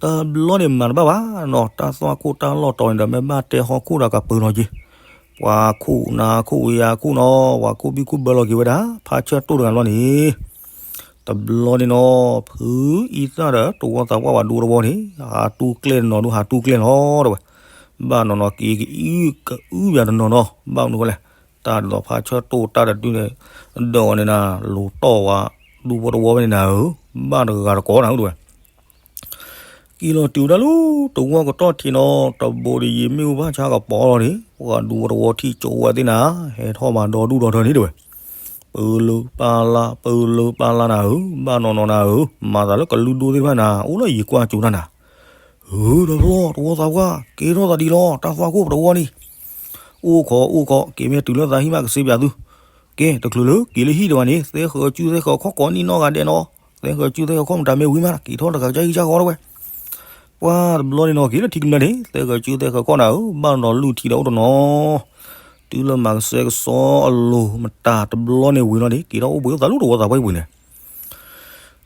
တဘျီန့ၣ်မၤတဘၣ်ဘၣ်နီၤ, တၢ်သွၣ်ခိၣ်တၢ်လီၢ်တီၤန့ၣ်ဒီး မ့ၢ်ဘၣ်တဲဟီၣ်ခိၣ်ဒီးကပၢၤလီၤက့ၤ, ပှၤခိၣ်နၢ်ခိၣ်ဝံယၤခိၣ်နီၤ, ပှၤခိၣ်ဘံၣ်ခိၣ်ဘၢလီၤက့ၤဝဲဒၣ် ဖါဆၢတိၢ်တဂၤလီၤန့ၣ်. တဘျီန့ၣ်နီၤ ဖုအံသၣ်ဒီးတဝီသးပှၢ်ပှၤဒူတဝီန့ၣ် ဟးတူၢ်ကျဲၢ်တနီၤဒုး ဟးတူၢ်ကျဲၢ်လီၤတဝဲ, ဘၣ်နီၤနီၤက့ၤကအုၣ်ပၠးတနီၤနီၤ, ဘၣ်မနုၤဃိလဲၣ်, တၢ်ဒ်သိးဖါဆၢတိၢ်တၢ်တဒုန့ၣ် ဒီးန့ၣ်နၤ လူၤတီၢ်ဝဲဒူဖိတဝီဖဲန့ၣ်နၤဧၢ, ဘၣ်တဂၤတကိးနၤဧၢတဝဲ. က့ၤလီၤတုၤဝဲဒၣ်လၢတဝီကတီၢ်ထံးနီၤ, တဘိဒီးယံာ်မ့ၣ်အူဘၣ်ဆါကပီၤလီၤန့ၣ်, ပှၤဒူဖိတဝီထံၣ်ကၠိဝဲသ့ၣ်နၤ, ဟဲထီၣ်မၤဒီဒူၣ်ဒီထၢန့ၣ်တဝဲ. ပလၢပလါ ပလၢပလါနၤဧၢ, ဘၣ်နီၤနီၤနၤဧၢ, မၤသးလၢကလုၢ်ဒိၣ်သ့ၣ်တဖၣ်နၤ အိၣ်လၢယံၤကွၢ်ကၠိတၢ်နၤ. ဧၢ, ဒီးဖျီၣ်တဝီသးပှၢ် ကဲထီၣ်သးဒ်လီၤ, တၢ်သွၣ်ခိၣ်ပတဝီန့ၣ်. အိၣ်ခိးအိၣ်ခိး, က့ၤမ့ၢ်တုၤလၢသးဟံၣ်မးကစ့ပၠးသု. ကဲ တချုးလၢက့ၤလၢဟံၣ်ဒံးဘၣ်န့ၣ် သဲဃၢၤစုသဲဃၢၤခီၣ်ကိးနံၣ်နီၢ်ဂၤဒဲးနီၤ, သဲဃၢၤစုသဲဃၢၤခီၣ်မတၤမ့ၢ်ဝံၤမး က့ၤထီၣ်တဂၤကစၢ်ဟံၣ်ကစၢ်ဃီတဝဲ. ပှၢ်တဘျီန့ၣ်နီၤ က့ၤလၢထံကမျၢၢ်န့ၣ် သဲဃၢၤစုသဲဃၢၤခီၣ်နၤဧၢ, ဘၣ်နီၤနီၤလုၢ်ထံဒီးအိၣ်တနီၤ, တုၤလၢမၤကစဲကစီအလိၤမတၤတဘျီန့ၣ်ဝံၤလီၤန့ၣ် က့ၤထီၣ်အိၣ်ဘှံးအိၣ်သးလၢတဝီသးပှၢ်အံၤပူၤန့ၣ်.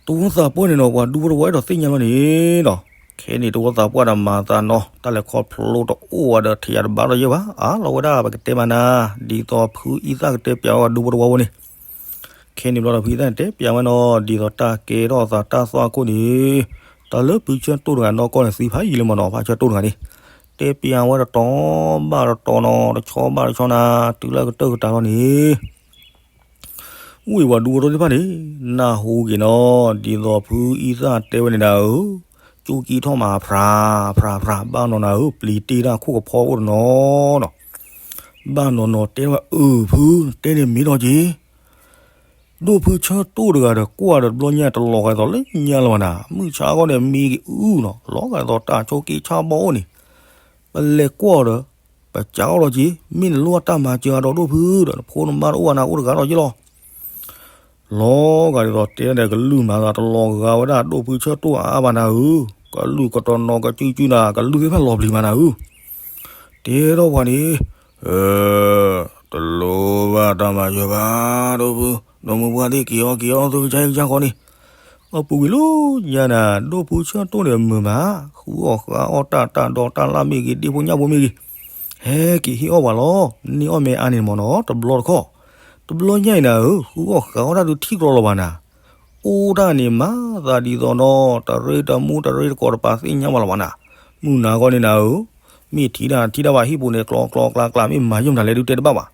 တဝီသးပှၢ်န့ၣ်နီၤ ပှၤဒူဖိတဝီအဲၣ်ဒိးသ့ၣ်ညါလီၤန့ၣ်နီၤ, ခဲန့ၣ်တဝီသးပှၢ်ဒီးမၤသးနီၤ တၢ်လဲၤခီဖျိတအိၣ်ဝဲဒီးထံၣ်ယၤတဘၣ်ဒီးယဲၢ်ဘၣ်, အါလီၤဝဲဒၣ်ပကတဲမးနၤ, ဒ်သိးဖုအံသၣ်ကတဲပၠးဝဲပှၤဒူဖိတဝီဖိန့ၣ်. ခဲန့ၣ်ဘျီဒီးဖုအံသၣ်န့ၣ်တဲပၠးဝဲနီၤ ဒ်သိးတၢ်ကဲထီၣ်သးတၢ်သွၣ်ခိၣ်န့ၣ်, တၢ်လၢဖုဆၢတိၢ်တဂၤနီၢ်ကီၢ်န့ၣ်သံဖးယံာ်လံမးနီၤ, ဖါဆၢတိၢ်တဂၤန့ၣ်, တဲပၠးဝဲတတီၤဘၣ်တတီၤနီၤ တဆီဘၣ်တဆီနၤ, တုၤလၢကတၢၢ်ကတၢၢ်လီၤန့ၣ် ဝ့ၢ်ဝၤဒူဝီတီသ့ၣ်တဖၣ်န့ၣ်, နၢ်ဟူက့ၤနီၤ, ဒ်သိးဖုအံသၣ်တဲဝဲန့ၣ်ဒၣ်ဧၢ, ကၠိကံထီၣ်မးဖြးဖြးဖြး ဘၣ်နီၤနၤဧၢ, ပျံၤတ့ၢ်တၢ်ခိၣ်ကဖီအိၣ်တနီၤနီၤ, ဘၣ်နီၤနီၤတဲဝဲ အၢၣ်ဖု, တဲန့ၣ်မ့ၢ်ထီၣ်က့ၤ ဒိၣ်ဖုဆၢတိၢ်တဂၤဒီးကွၢ်ဒီးတဘျီညါတလီၤဂာ်သိးလၢညါလၢၤဘၣ်နၤ, မုၢ်ဆါခီန့ၣ်မံက့ၤအုနီၤ, လီၤဂာ်သိးတၢ်ဆိးက့ဆါဘီအိၣ်န့ၣ်, ပလဲၤကွၢ်အီၤဒီး ပစးအီၣ်လီၤက့ၤ, မ့ၢ်နလိၣ်တၢ်မၤစၢၤအဒီးဒိၣ်ဖုဒီး နဖိနမါတအိၣ်ဘၣ်နၤ အိၣ်တဂၤထီၣ်က့ၤလီၤ. လီၤဂာ်ဒ်သိးတဲဒီးကလုၢ်မၤသးတလီၤဂာ်ဝဲဒၣ်ဒိၣ်ဖုဆၢတိၢ်အါအါဘၣ်နၤဧၢ, ကလုၢ်ကတီၤနီၤကစုကစုနၤ, ကလုၢ်သ့ၣ်တဖၣ်လီၤပျံၤမးနၤဧၢ, တဲထီၣ်ပှၤန့ၣ်, တလိၣ်ဘၣ်တၢ်မၤစၢၤဘၣ်, ဒိၣ်ဖု, ဒီးမုၢ်ပှၢ်သ့ၣ်က့ၤအီၤက့ၤအီၤသုကစၢ်ဟံၣ်ကစၢ်ဃီန့ၣ်, အပူၤကွံာ်လၢညါနၤ, ဒိၣ်ဖုဆၢတိၢ်န့ၣ်မုာ်မး, ဃုအီၣ်ဃုအီၣ်တၢ်တၢ်ဒီးတၢ်လၢ်မ့ၢ်ဂ့ၤ, ဒ့ဖိညၣ်ဖိမ့ၢ်ဂ့ၤ, ဟဲက့ၤဟ့ၣ်အီၣ်ပှၤလီၤ, န့ၢ်အီၣ်မ့ၢ်အါန့ၣ်မ့ၢ်နီၤ, တဘျီတခီၣ်, တဘျီညါအံၤနၤဧၢ, ဃုအီၣ်ဃုအီၣ်တၢ်ဒုးထံၣ်ကျီလီၤဘၣ်နၤ, အိၣ်တၢ်န့ၣ်မၤသးဒ်သိးနီၤ, တရ့တမူတရ့တကိးတပာ်သ့ၣ်ညါဘၣ်လီၤဘၣ်နၤ, မုၢ်နၤခီန့ၣ်နၤဧၢ, မ့ၢ်ထံၣ်တၢ်ထံၣ်တၢ်ဘၣ်ဟံၣ်ပူၤန့ၣ် ကျီကျီကျါကျါ မ့ၢ်မၤယုာ်မတၤလဲၣ်ဒုးတဲတဘၣ်ဘၣ်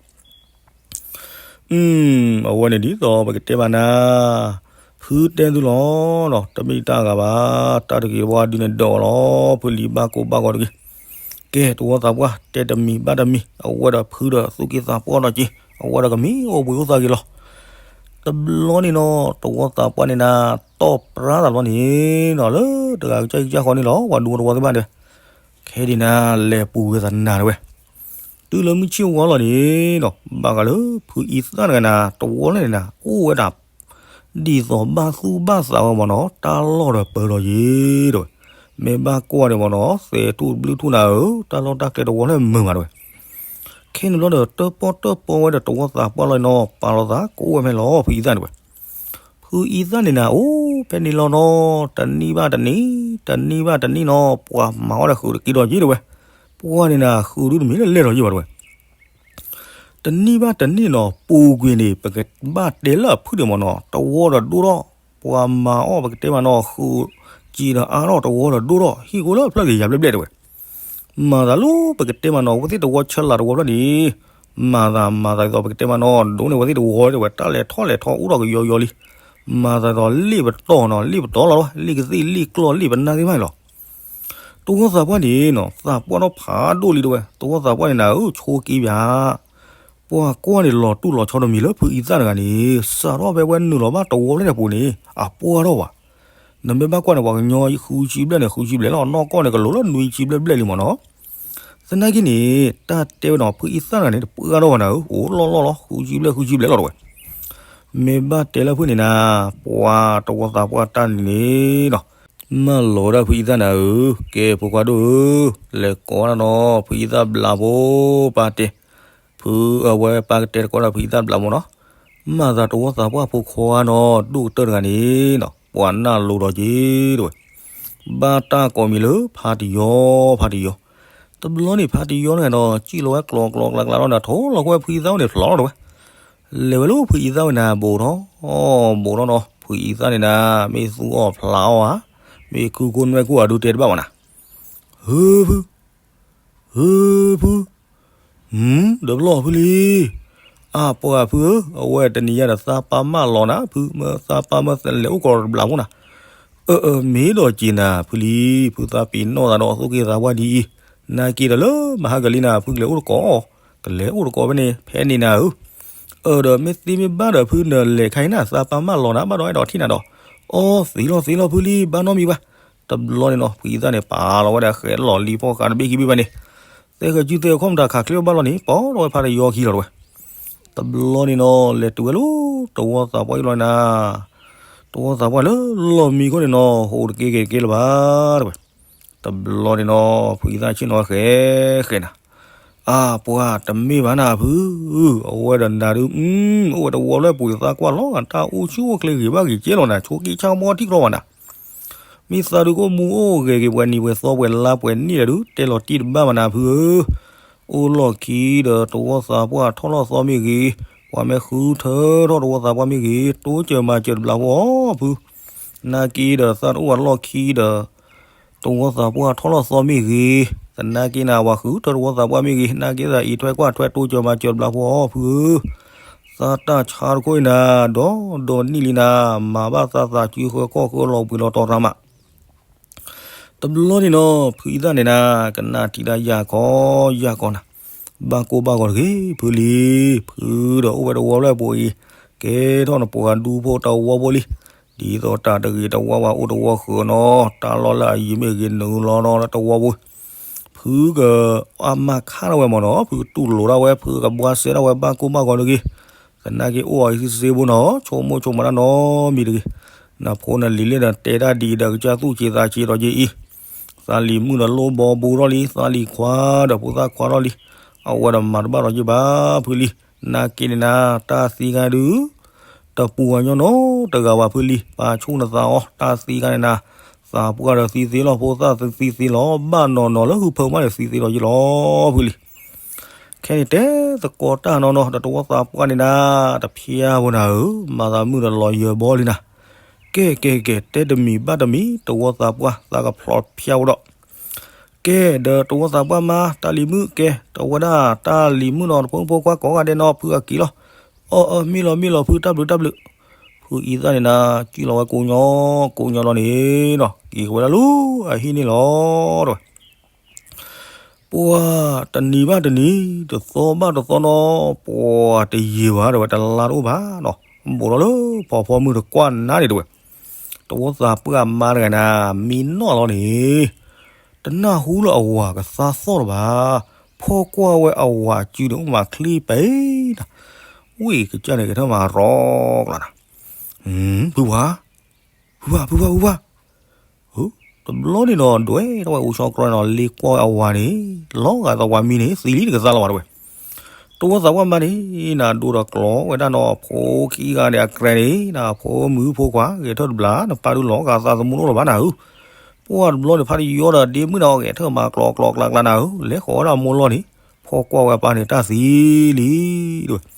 အဝဲန့ၣ်ဒ်သိးပကတဲဘၣ်နၤ, ဖုတဲသုလီၤနီၤ, တမ့ၢ်တၢ်ဂၤဘၣ်, တၢ်တဂ့ၤတဝါဒုန့ၣ်ဒီးလီၤ, ဖုလံၤဘၣ်ကိၢ်ဘၣ်ဂီၤတဂ့ၤ, ကဲတဝီသးပှၢ်တဲတမံၤဘၣ်တမံၤ, အဝဲဒီးဖုဒီးသူၣ်က့သးပှၢ်ဒီးက့ၤ, အဝဲဒီးကမ့ၢ်အိၣ်ဘှံးအိၣ်သါက့ၤလီၤ. တဘျီန့ၣ်နီၤ, တဝီသးပှၢ်န့ၣ်နၤ, တီၢ်ပြါသးလီၤန့ၣ်နီၤ, လၢတဂၤကစၢ်ကစၢ်ဃီန့ၣ်လီၤ, ပှၤဒူတဝီသ့ၣ်တဖၣ်ဒီး, ခဲဒ်နၤလဲၤပူၤဝဲသးနၤတဝဲ တုၤလၢမုၢ်ဆ့ၣ်ဝါလီၤန့ၣ်နီၤ, ဘၣ်ဃးလၢဖုအံသၣ်တဂၤန့ၣ်, တဝီလၢန့ၣ်နၤ, အိၣ်ဝဲဒၣ် ဒ်သိးဘၣ်သူၣ်ဘၣ်သးဝဲမ့ၢ်နီၤ, တၢ်လီၢ်ဒီးပၢၤလီၤယ့ၤတဝဲ, မ့ၢ်ဘၣ်ကွၢ်န့ၣ်မ့ၢ်နီၤ, သဲးထူၣ်ဘျုးထူၣ်နၤဧၢ, တၢ်လီၢ်တၢ်ကျဲတဝီလၢမုာ်မးတဝဲ, ခဲန့ၣ်ဘျီဒီး တၢၣ်ပီၣ်တၢၣ်ပီဝဲဒီးတဝီသးပှၢ်လီၤနီၤ, ပာ်လီၤသးကအိၣ်ဝဲဖဲလီၤ ဖုအံသၣ်တဝဲ ဖုအံသၣ်န့ၣ်နၤ အိၣ်ဖဲန့ၣ်လီၤနီၤ, တနံၣ်ဘၣ်တနံၣ်, တနံၣ်ဘၣ်တနံၣ်နီၤ, ပှၤမၤအီၣ်ဒီးဃုာ်တက့ၤဒီးက့ၤတဝဲ, ပှၤန့ၣ်နၤ ဃုာ်ဒုတမ့ၢ်လၢလဲၢ်ထီၣ်ယ့ၤဘၣ်တဝဲ, တနံၣ်ဘၣ်တနံၣ်နီၤ, ပူၤကွံာ်န့ၣ် ပကဘၣ်တဲလၢအဖုန့ၣ်မ့ၢ်နီၤ, တဝီဒီးဒိၣ်ထီၣ်, ပှၤမၤအီၣ်ပကတဲမးနီၤ, ဃုာ်က့ၤဒီးအါထီၣ်တဝီဒီးဒိၣ်ထီၣ်, ဟံၣ်ဃိလၢအဖျၢၣ်ဂ့ၤယၤဘျဲၣ်ဘျဲၣ်တဝဲ မၤသးလၢပကတဲမးနီၤ, အဝဲသ့ၣ်တဝီဆၢလာ်တဝီဖျၢၣ်န့ၣ်, မၤသးမၤသးဒ်သိးပကတဲမးနီၤ, ဒိးန့ၢ်အဝဲသ့ၣ်တဝီတဝဲ, တၢ်လဲၤထီၣ်လဲၤထီအိၣ်ထီၣ်ကယီယီလံ, မၤသးဒ်သိးလ့ၣ်ပတီၢ်နီၤ, လ့ၣ်ပတီၢ်လီၤတဝဲ, လ့ၣ်ကသ့ၣ်လ့ၣ်ကျီၢ်လ့ၣ်ပနၢ်သ့ၣ်တဖၣ်န့ၣ်လီၤ. တဝီသးပှၢ်န့ၣ်နီၤ, သးပှၢ်ထီၣ်ဖးဒိၣ်လံတဝဲ, တဝီသးပှၢ်န့ၣ်နၤဧၢ, ဆိးက့ဘၣ် ပှၤကွၢ်န့ၣ်လီၤတူၢ်လီၤဆီတမံၤလၢဖုအံသၣ်တဂၤန့ၣ်, စးထီၣ်ဖဲဝဲနုာ်လီၤဘၣ်တဝီဖျၢၣ်န့ၣ်အပူၤန့ၣ်, အပှၢ်ထီၣ်ဘၣ်. နမ့ၢ်ဘၣ်ကွၢ်န့ၣ် ပှၤကညီဃုဆံဘျဲၣ်န့ၣ် ဃုဆံဘျဲၣ်လီၤ, နီၢ်ကီၢ်န့ၣ် ကလိၤလၢနွံဆံဘျဲၣ်ဘျဲၣ်လံမ့ၢ်နီၤ. သနာ်က့န့ၣ် တၢ်တဲဝဲနီၤ ဖုအံသၣ်တဂၤန့ၣ် တပှၢ်ထီၣ်ဘၣ်နၤဧၢ, အိၣ်လီၢ်လီၢ်လီၤ, ဃုဆံဘျဲၣ် ဃုဆံဘျဲၣ်လီၤတဝဲ. မ့ၢ်ဘၣ်တဲလၢဖုန့ၣ်နၤ, ပှၤတဝီသးပှၢ်တၢ်န့ၣ်နီၤ, မၢလီၤဝဲဒၣ်ဖုအံသၣ်နၤဧၢ, ကဲဖိခွါဒိၣ်ဧၢ, လဲၤကိးဝဲဒၣ်နီၤ ဖုအံသၣ်ဘျးဖိ ပာ်တဲ, ဖုအဝဲပၢ်ကတဲတကိးဒၣ်ဖုအံသၣ်ဘျးဖိနီၤ, မၤသးတဝီသးပှၢ်ဖိခွါနီၤ ဒိၣ်ကတၢၢ်တဂၤန့ၣ်နီၤ ပှၤနၢ်လိၤဒီးက့ၤတဝဲ. ဘၣ်တၢ်ကိးမံၤလၢဖါတယီ ဖါတယီ, တဘျီန့ၣ်ဖါတယီန့ၣ်ဒီး စံၣ်လီၤဝဲကျီကျီကျါကျါလီၤဒီး ထိးလီၤကွၢ်ဖုအံသၣ်ဝဲန့ၣ်ဖျိးလီၤတဝဲ. လဲၤဝဲလၢဖုအံသၣ်ဝဲန့ၣ် ဘူးထီၣ်, ဘူးထီၣ်နီၤ ဖုအံသၣ်န့ၣ်နၤ, မ့ၢ်သူအီၤဖျးအီၤဧါ, မ့ၢ်ခုခိၣ်နွဲၣ်ခိၣ်အဒုးတဲတဘၣ်ဘၣ်နၤ. ဟုဖု ဟုဖု, ဒီးပလီၢ်ဖုလံ. အၢ ပှၤဖုဧၢ, အဝဲတနံၤညါဒီးသးပၢ်မၢလီၤနၤဖု, မၢသးပၢ်မၢသလဲၤအိၣ်ကီးတဘျးဖိနၤ. အၢ အၢ မ့ၢ်ဒီးက့ၤနၤဖုလံ, ဖုသးပ့ၤနီၣ်သးဒီးသိၣ်က့သးပှၢ်ဒ်အံၤ, နာ်က့ဒီးလၢမဟါကလံနၤ ဖုကလဲၤအိၣ်တကိး, ကလဲၤအိၣ်တကိးဖဲန့ၣ် ဖဲန့ၣ်နၤဧၢ. အၢ ဒီးမ့ၢ်သ့မ့ၢ်ဘၣ်ဒီးဖုနလဲၤခါအံၤနၤ သးပၢ်မၢလီၤနၤ ဘၣ်ဒီးအဲၣ်ဒိးထံၣ်နၤဒီး, အီ သ့လီၤသ့လီၤဖုလံ ဘၣ်နီတမံၤဘၣ်. တဘျီန့ၣ်နီၤ ဖုအံသၣ်န့ၣ် ပာ်လီၤဝဲဒၣ်ဃဲလီၤလံဖီၣ်ဃာ်တဘ့ၣ်ခံဘ့ၣ်ဘၣ်န့ၣ်, သဲဃဲကုသဲအခီၣ်မတၤခးချ့အီၤဘၣ်လီၤန့ၣ် ပိာ်ထီၣ်ဝဲဖါတယီခံလီၤတဝဲ. တဘျီန့ၣ်နီၤ လဲၤတုၤဝဲလၢတဝီသးပှၢ်အံၤလီၤနၤ, တဝီသးပှၢ်လၢလီၢ်မံခိၣ်န့ၣ်နီၤ ဟိးတက့ၢ်ဂဲၤတက့ၢ်လၢၤဘၣ်တဝဲ. တဘျီန့ၣ်နီၤ ဖုအံသၣ်ဆ့ၣ်နီၤဃဲဃဲနၤ, အၢ ပှၤတမ့ၢ်ဘၣ်နၤဖု, အဝဲဒီးနၤဒုး အိၣ်ဝဲတဝီလၢပူၤန့ၣ် သးကွၢ်လီၤဂာ်တၢ်အိၣ်ဆူၣ်အိၣ်ချ့ဂ့ၤဘၣ်ဂ့ၤကဲလီၤနၤ ဆိးက့ဆါဘီထံၣ်ကျီဘၣ်နၤ မ့ၢ်သးဒုးကအိၣ်မူအိၣ်ဂဲၤက့ၤပှဲၤနံၤပှဲၤသီပှဲၤလါပှဲၤနံၣ်ဒီးဒုး တဲလီၤတံၢ်တဘၣ်ဘၣ်နၤဖုဧၢ, အိၣ်လီၢ်ခံဒီးတဝီသးပှၢ်ထီၣ်လီၢ်သီမ့ၢ်ဂ့ၤ, ပှၤမ့ၢ်ဃုထၢထီၣ်တဝီသးပှၢ်မ့ၢ်ဂ့ၤ တိစၢၤမၤစၢၤတဘျးဖိအီၤဖု, နာ်က့ဒီးသးတအိၣ်ဝဲလီၢ်ခံဒီး တဝီသးပှၢ်ထီၣ်လီၢ်သီမ့ၢ်ဂ့ၤ, သနာ်က့နၤ ပှၤဃုထၢတဝီသးပှၢ်မ့ၢ်ဂ့ၤ, နာ်က့သးအံးထွဲကွၢ်ထွဲတိစၢၤမၤစၢၤတဘျးဖိအီၤဖုဧၢ, သးတၢ်ဆါတခိၣ်အံၤနၤ, ဒီးဒီးနံၣ်လံနၤ, မၤဘၣ်သးသးစုဃၢခီၣ်ဃၢလီၤပှ့ၤလီၤတီၤရၤမး. တဘျီန့ၣ်နီၤ ဖုအံသၣ်န့ၣ်နၤ, ကနၣ်ထံၣ်ဒၣ်ယၢ်ခီယၢ်ခီနၤ, ဘၣ်ကိၢ်ဘၣ်ဂီၤတဂ့ၤ ဖုလံ. ဖုဒီးအိၣ်ဝဲတဝီဖျၢၣ်ပူၤအံၤ, ကဲထီၣ်နပှၤဒူဖိတဝီဖိလံ. ဒ်သိးတၢ်တဂ့ၤတဝါဝါအိၣ်တဝီဃၢၤနီၤ, တၢ်လီၢ်လၢအယံၤမ့ၢ်ဂ့ၤနုာ်လီၤနီၤလၢတဝီပူၤ ဖုကအါမးခါထီၣ်ဝဲမ့ၢ်နီၤ, ဖုကတူၢ်လိာ်ဒၣ်ဝဲ ဖုကဘှါစဲဒၣ်ဝဲဘၣ်ကိၢ်ဘၣ်ဂီၤတဂ့ၤ. သနာ်က့အိၣ်အံၤစ့စ့ဖိနီၤ, ဆိကမိၣ်ဆိကမးတၢ်နီတမံၤတဂ့ၤ. နဖိနလံၤလၢဒီးတဲတၢ်ဒ်အံၤဒီးကစၢ်သူၣ်ဆံးသးဆံးဒီးက့ၤအံၤ, သးလံၤမုၣ်ဒီးလိၣ်ဘီဘူးထီၣ်လံ, သးလံၤခွါဒီးဖိသၣ်ခွါထီၣ်လံ, အဝဲဒီးမၤတဘၣ်ဒီးက့ၤဘၣ်ဖုလံ. နာ်က့န့ၣ်နၤ တၢ်သံဂၤဒုး တပူၤဂၤညီနီတဂၤဘၣ်ဖုလံ, ပာ်ဆူၣ်နသးအီၤ တၢ်သံဂၤန့ၣ်နၤ, သးပှၢ်ဒီးသံသ့လီၤ, ဖိသၣ်သံသ့လီၤ, ဘၣ်နီၤနီၤလၢဟုဖၢမးဒီးသံသ့လီၤယ့ၣ်လီၤဖုလံ. ခဲန့ၣ်တဲသကိးတၢ်နီၤနီၤ ဒီးတဝီသးပှၢ်န့ၣ်နၤ, တဖျါဖိနၤဧၢ, မၤသးမုၢ်ဒီးလီၤယၢၤဘီလံနၤ. ကဲကဲကဲ တဲတမံၤဘၣ်တမံၤ တဝီသးပှၢ် သးကဖျီဖျါဖိဒီး ကဲဒီးတဝီသးပှၢ်မါ တၢ်လံၤမုၣ်ကဲ, တဝဲဒၣ်တၢ်လံၤမုၣ်နီၤ တဖိမုၣ်ဖိခွါကိးဂၤဒဲးနီၤ ဖုအက့ၤလီၤ. အၢ အၢ မ့ၢ်လီၤ မ့ၢ်လီၤ ဖုတၢ်ဘျုးတၢ်ဘျုး. ဖုအံသၣ်န့ၣ်နၤ စံၣ်လီၤဝဲကိးညီ ကိးညီလီၤန့ၣ်နီၤ က့ၤကဝဲဒၣ်လၢအဟံၣ်န့ၣ်လီၤ တဲဝဲ. ပှၤတနံၤဘၣ်တနံၤ တသီဘၣ်တသီနီၤ ပှၤတယံာ်ဘၣ် တဲဝဲ တလါတအိၣ်ဘၣ်နီၤ ဘူးထီၣ်လၢဖီဖီမုၢ်တကွၢ်နၤန့ၣ် တဲဝဲ. တဝီသးပှၢ်မါတဂၤနၤ မံနီၢ်လီၤန့ၣ် တနၢ်ဟူလၢအဝၤကသါသီၣ်လၢၤဘၣ်. ဖီကွၢ်ဝဲအဝၤစုန့ၣ် အိၣ်မးချ့ပံနၤ, ဝံၣ်ကစၢ်န့ၣ် ကထၢၣ်မၤရီကျါနၤ, ဖုဝါ ဖုဝါ ဖုဝါ ဖုဝါ တဘျီန့ၣ်နီၤ ဒွဲၣ်ထီၣ်ဝဲအိၣ်ဆီကြီနီၤ လ့ကွၢ်ဝဲအဝၤန့ၣ် လီၤဂာ်သးဝၤမံန့ၣ် သံလံတကသါလီၤဘၣ်တဲဝဲ. တဝီသးပှၢ်မါန့ၣ် နၤဒိဒီးကျီဝဲဒၣ်နီၤ ဖိခံဂၤန့ၣ် အကြဲးန့ၣ် နဖိမုၣ်ဖိခွါ ဂဲၤထၢၣ်တဘျီ နပၢ်ဒုးလီၤဂာ်သးသမူလိၣ်လီၤဘၣ်နၤဧၢ. ပှၢ်တဘျီန့ၣ် ဖးတယီဒီးဒ့မုၣ်နၤ ဂဲၤထၢၣ်မၤကျီကျီကျါကျါနၤဧၢ လဲၤဃီၤဝဲဒၣ်မိၢ်လီၢ်န့ၣ် ဖီကွၢ်ဝဲအပၢ်န့ၣ် တၢ်သံလံ တဲဝဲ.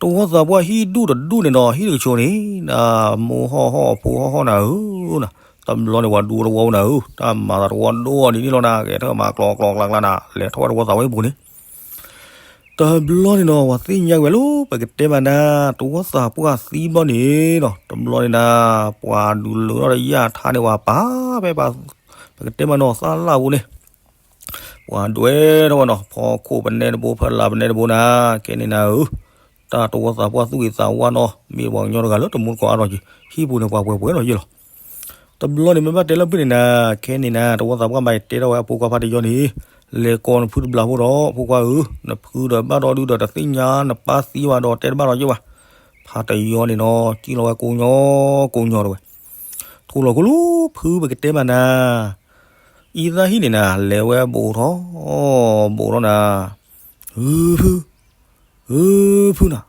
တဝီသးပှၢ်ဟံၣ်ဒူၣ်တဒူၣ်န့ၣ်နီၤ ဟံၣ်တကဆိးန့ၣ် နမိၢ်ဟီၣ်ဟီၣ်ဖိဟီၣ်ဟီၣ်နၤဧၢ, တဘျီန့ၣ် ပှၤဒူတဝီနၤဧၢ, တၢ်မၤသးတဝီဒိၣ်အီၤဒ်န့ၣ်လီၤနၤ, ဂဲၤထၢၣ်မၤကျီကျီကျါကျါနၤ လဲၤထီၣ်ဝဲတဝီသးဝဲပူၤန့ၣ် တဘျီန့ၣ်နီၤ ပှၤသ့ၣ်ညါဝဲလၢ ပကတဲမးနၤ တဝီသးပှၢ်သံဘျီန့ၣ်နီၤ တဘျီန့ၣ်နၤ ပှၤဒုးလၢထီၣ်ဒီးယၣ်ထါန့ၣ် ပှၤပာ်ဖဲ ပကတဲမးနီၤ သၣ်လၣ်ပူၤန့ၣ် ပှၤဒွဲၣ်ထီၣ်ဝဲနီၤ ဖီခိၣ်ပနဲတဘိ ဖၢလၢ်ပနဲတဘိနၤ, ခဲန့ၣ်နၤဧၢ, တၢ်တဝီသးပှၢ်သူၣ်ဂ့ၤသးဝါနီၤ မ့ၢ်ပှၤကညီတဂၤလၢတမူတကိးအါထီၣ်က့ၤ ဟံၣ်ပူၤန့ၣ် ပှၤပှဲၤပှဲၤထီၣ်ယ့ၣ်လီၤ. တဘျီန့ၣ် မ့ၢ်ဘၣ်တဲလၢဖုန့ၣ်နၤ, ခဲန့ၣ်နၤ တဝီသးပှၢ်မါအံၤတဲထီၣ်ဝဲအဖိခွါဖးတယီန့ၣ်, လဲၤကိးနဖုတဘျီဖိဒီး ဖိခွါဧၢ, နဖုဒီးဘၣ်ဒီဒုဒီး တသ့ၣ်ညါနပၢ်သံဘၣ်ဒီး တဲတဘၣ်ဒီးယ့ၣ်ဘၣ်. ဖးတယီန့ၣ်နီၤ စံၣ်လီၤဝဲကိးညီ ကိးညီတဲဝဲ, ထူလီၤခိၣ်လၢဖုပကတဲမးနၤ အံသၣ်ဟံၣ်န့ၣ်နၤ လဲၤဝဲဘူးထီၣ် ဘူးထီၣ်နၤ, ဧၢ ဖု, ဧၢ ဖုနၤ,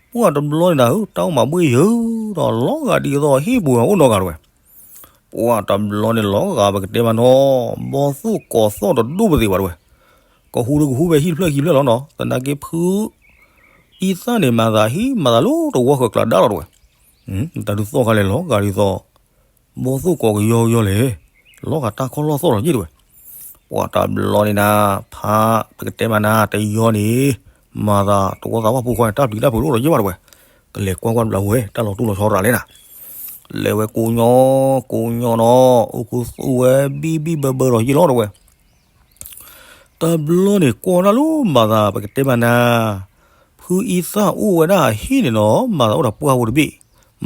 ပှၢ်တဘျီန့ၣ်နၤဧၢ တၢ်အိၣ်မးဘှ့ၣ်ယၢၤဒီး လီၤဂာ်ဒ်သိးဟံၣ်ပူၤ အိၣ်နီတဂၤတဲဝဲ. ပှၢ်တဘျီန့ၣ် လီၤဂာ်ပကတဲမးနီၤ ဘီသိၣ်ကိးသီၣ်တဒိၣ်ပသ့ၣ်ဘၣ်တဲဝဲ. ကဟူဒီးကဟူဖဲဟံၣ်တဖျၢၣ်ခံဖျၢၣ်လီၤနီၤ သနာ်က့ဖု အံသၣ်န့ၣ် မၤသးဟံၣ်မၤသးလၢတဝီဃၢၤကျါဒါလီၤတဲဝဲ. တၢ်ဒုးသီၣ်ခါလဲၣ် လီၤဂာ်ဒ်သိး ဘီသိၣ်ကိးကယီကယီလဲၣ်, လီၤဂာ်တၢ်ခီၣ်လီၢ်သီၣ်လီၤယ့ၣ်တဲဝဲ. ပှၢ်တဘျီန့ၣ်နၤ ဖးပကတဲမးနၤ တယီန့ၣ် မၤသးတဝီသးပှၢ်ဖိခွါန့ၣ် တၢ်ပျံၤတၢ်ဖုးတအိၣ်ဒီးယ့ၣ်ဘၣ်တဲဝဲ. ကလဲၤကွၢ်ကွၢ်တဘျီဝဲ တၢ်လီၤတူၢ်လီၤဆီရၤလဲၣ်နၤ, လဲၤဝဲကိးညီ ကိးညီနီၤ အိၣ်ခူသူၣ်ဝဲ ဘံၣ်ဘံၣ်ဘၢဘၢဒီးယ့ၣ်လီၤတဲဝဲ. တဘျီန့ၣ် ကွၢ်ဒၣ်လၢမၤသးပကတဲမးနၤ, ဖုအံသၣ်အိၣ်ဝဲဒၣ်အဟံၣ်န့ၣ်နီၤ မၤသးအိၣ်ဒီးပှၢ်ဖိတဘ့ၣ်,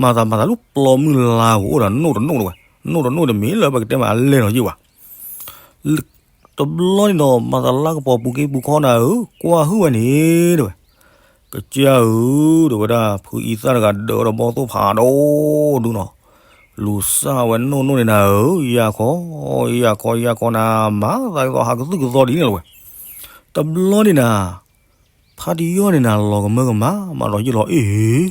မၤသးမၤသးလၢပျီမုၢ်လါပူၤအိၣ်ဒီးနိၣ်တနိၣ်တဲဝဲ, နိၣ်တနိၣ်တမ့ၢ်လၢပကတဲမးအလဲၢ်လီၤယ့ၣ်ဘၣ်. တဘျီန့ၣ်နီၤ မၤသးလၢကပီၤပူၤက့ပူၤခီနၤဧၢ, ကွၢ်ဟုၣ်ဝဲန့ၣ်တဲဝဲ. ကစၢ်ဧၢ တဲဝဲဒၣ် ဖုအံသၣ်တဂၤဒၢးဒီးဘီသိၣ်ဖးဒိၣ်ဒုနီၤ, လူၤစၢ်ဝဲနိၣ်နိၣ်န့ၣ်နၤဧၢ, ယၢ်ခီ ယၢ်ခီ ယၢ်ခီနၤ, မၤသးဒ်သိးဟးကသုၣ်ကသီဒ်န့ၣ်လီၤဝဲ. တဘျီန့ၣ်နၤ ဖးတယီန့ၣ်နၤ လီၤကမၢကမၣ်မးဒီးယ့ၣ်လီၤအ့ၣ်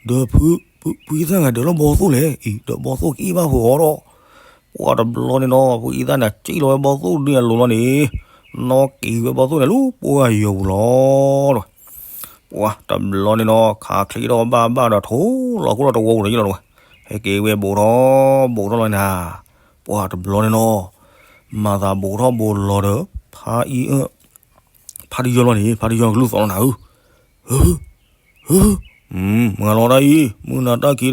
ဒီးဖု ဖုအံသၣ်ဂၤဒၢးလၢဘီသိၣ်လဲၣ်အံၤ ဒီးဘီသိၣ်ကအ့ၣ်ဘၣ်ဖုအီၤဒီး, ပှၢ်တဘျီန့ၣ်နီၤ ဖုအံသၣ်န့ၣ် စံၣ်လီၤဝဲဘီသိၣ်ဒုန့ၣ်အလိၤလီၤန့ၣ်, နီၣ်က့ၤဝဲဘီသိၣ်န့ၣ်လၢပှၢ်ယီၤပူၤလီၤတဲဝဲ. ပှၢ်တဘျီန့ၣ်နီၤ ခးချ့ထီၣ်ဘၣ်ဘၣ်ဒီးထိၣ်လီၤခိၣ်လီၤတဝီပူၤဒီးယ့ၣ်လီၤတဲဝဲ. ဟဲက့ၤဝဲဘူးထီၣ် ဘူးထီၣ်လီၤနၤ, ပှၢ်တဘျီန့ၣ်နီၤ မၤသးဘူးထီၣ်ဘူးလီၤဒီး ဖးအံ ဖးတယီလီၤန့ၣ် ဖးတယီကလုၢ်သီၣ်လီၤနၤဧၢ, ဧၢ ဧၢ, မုၢ်ဂၤလီၤတၢ်အံၤ မုၢ်နၤတၢ်ခံဒီး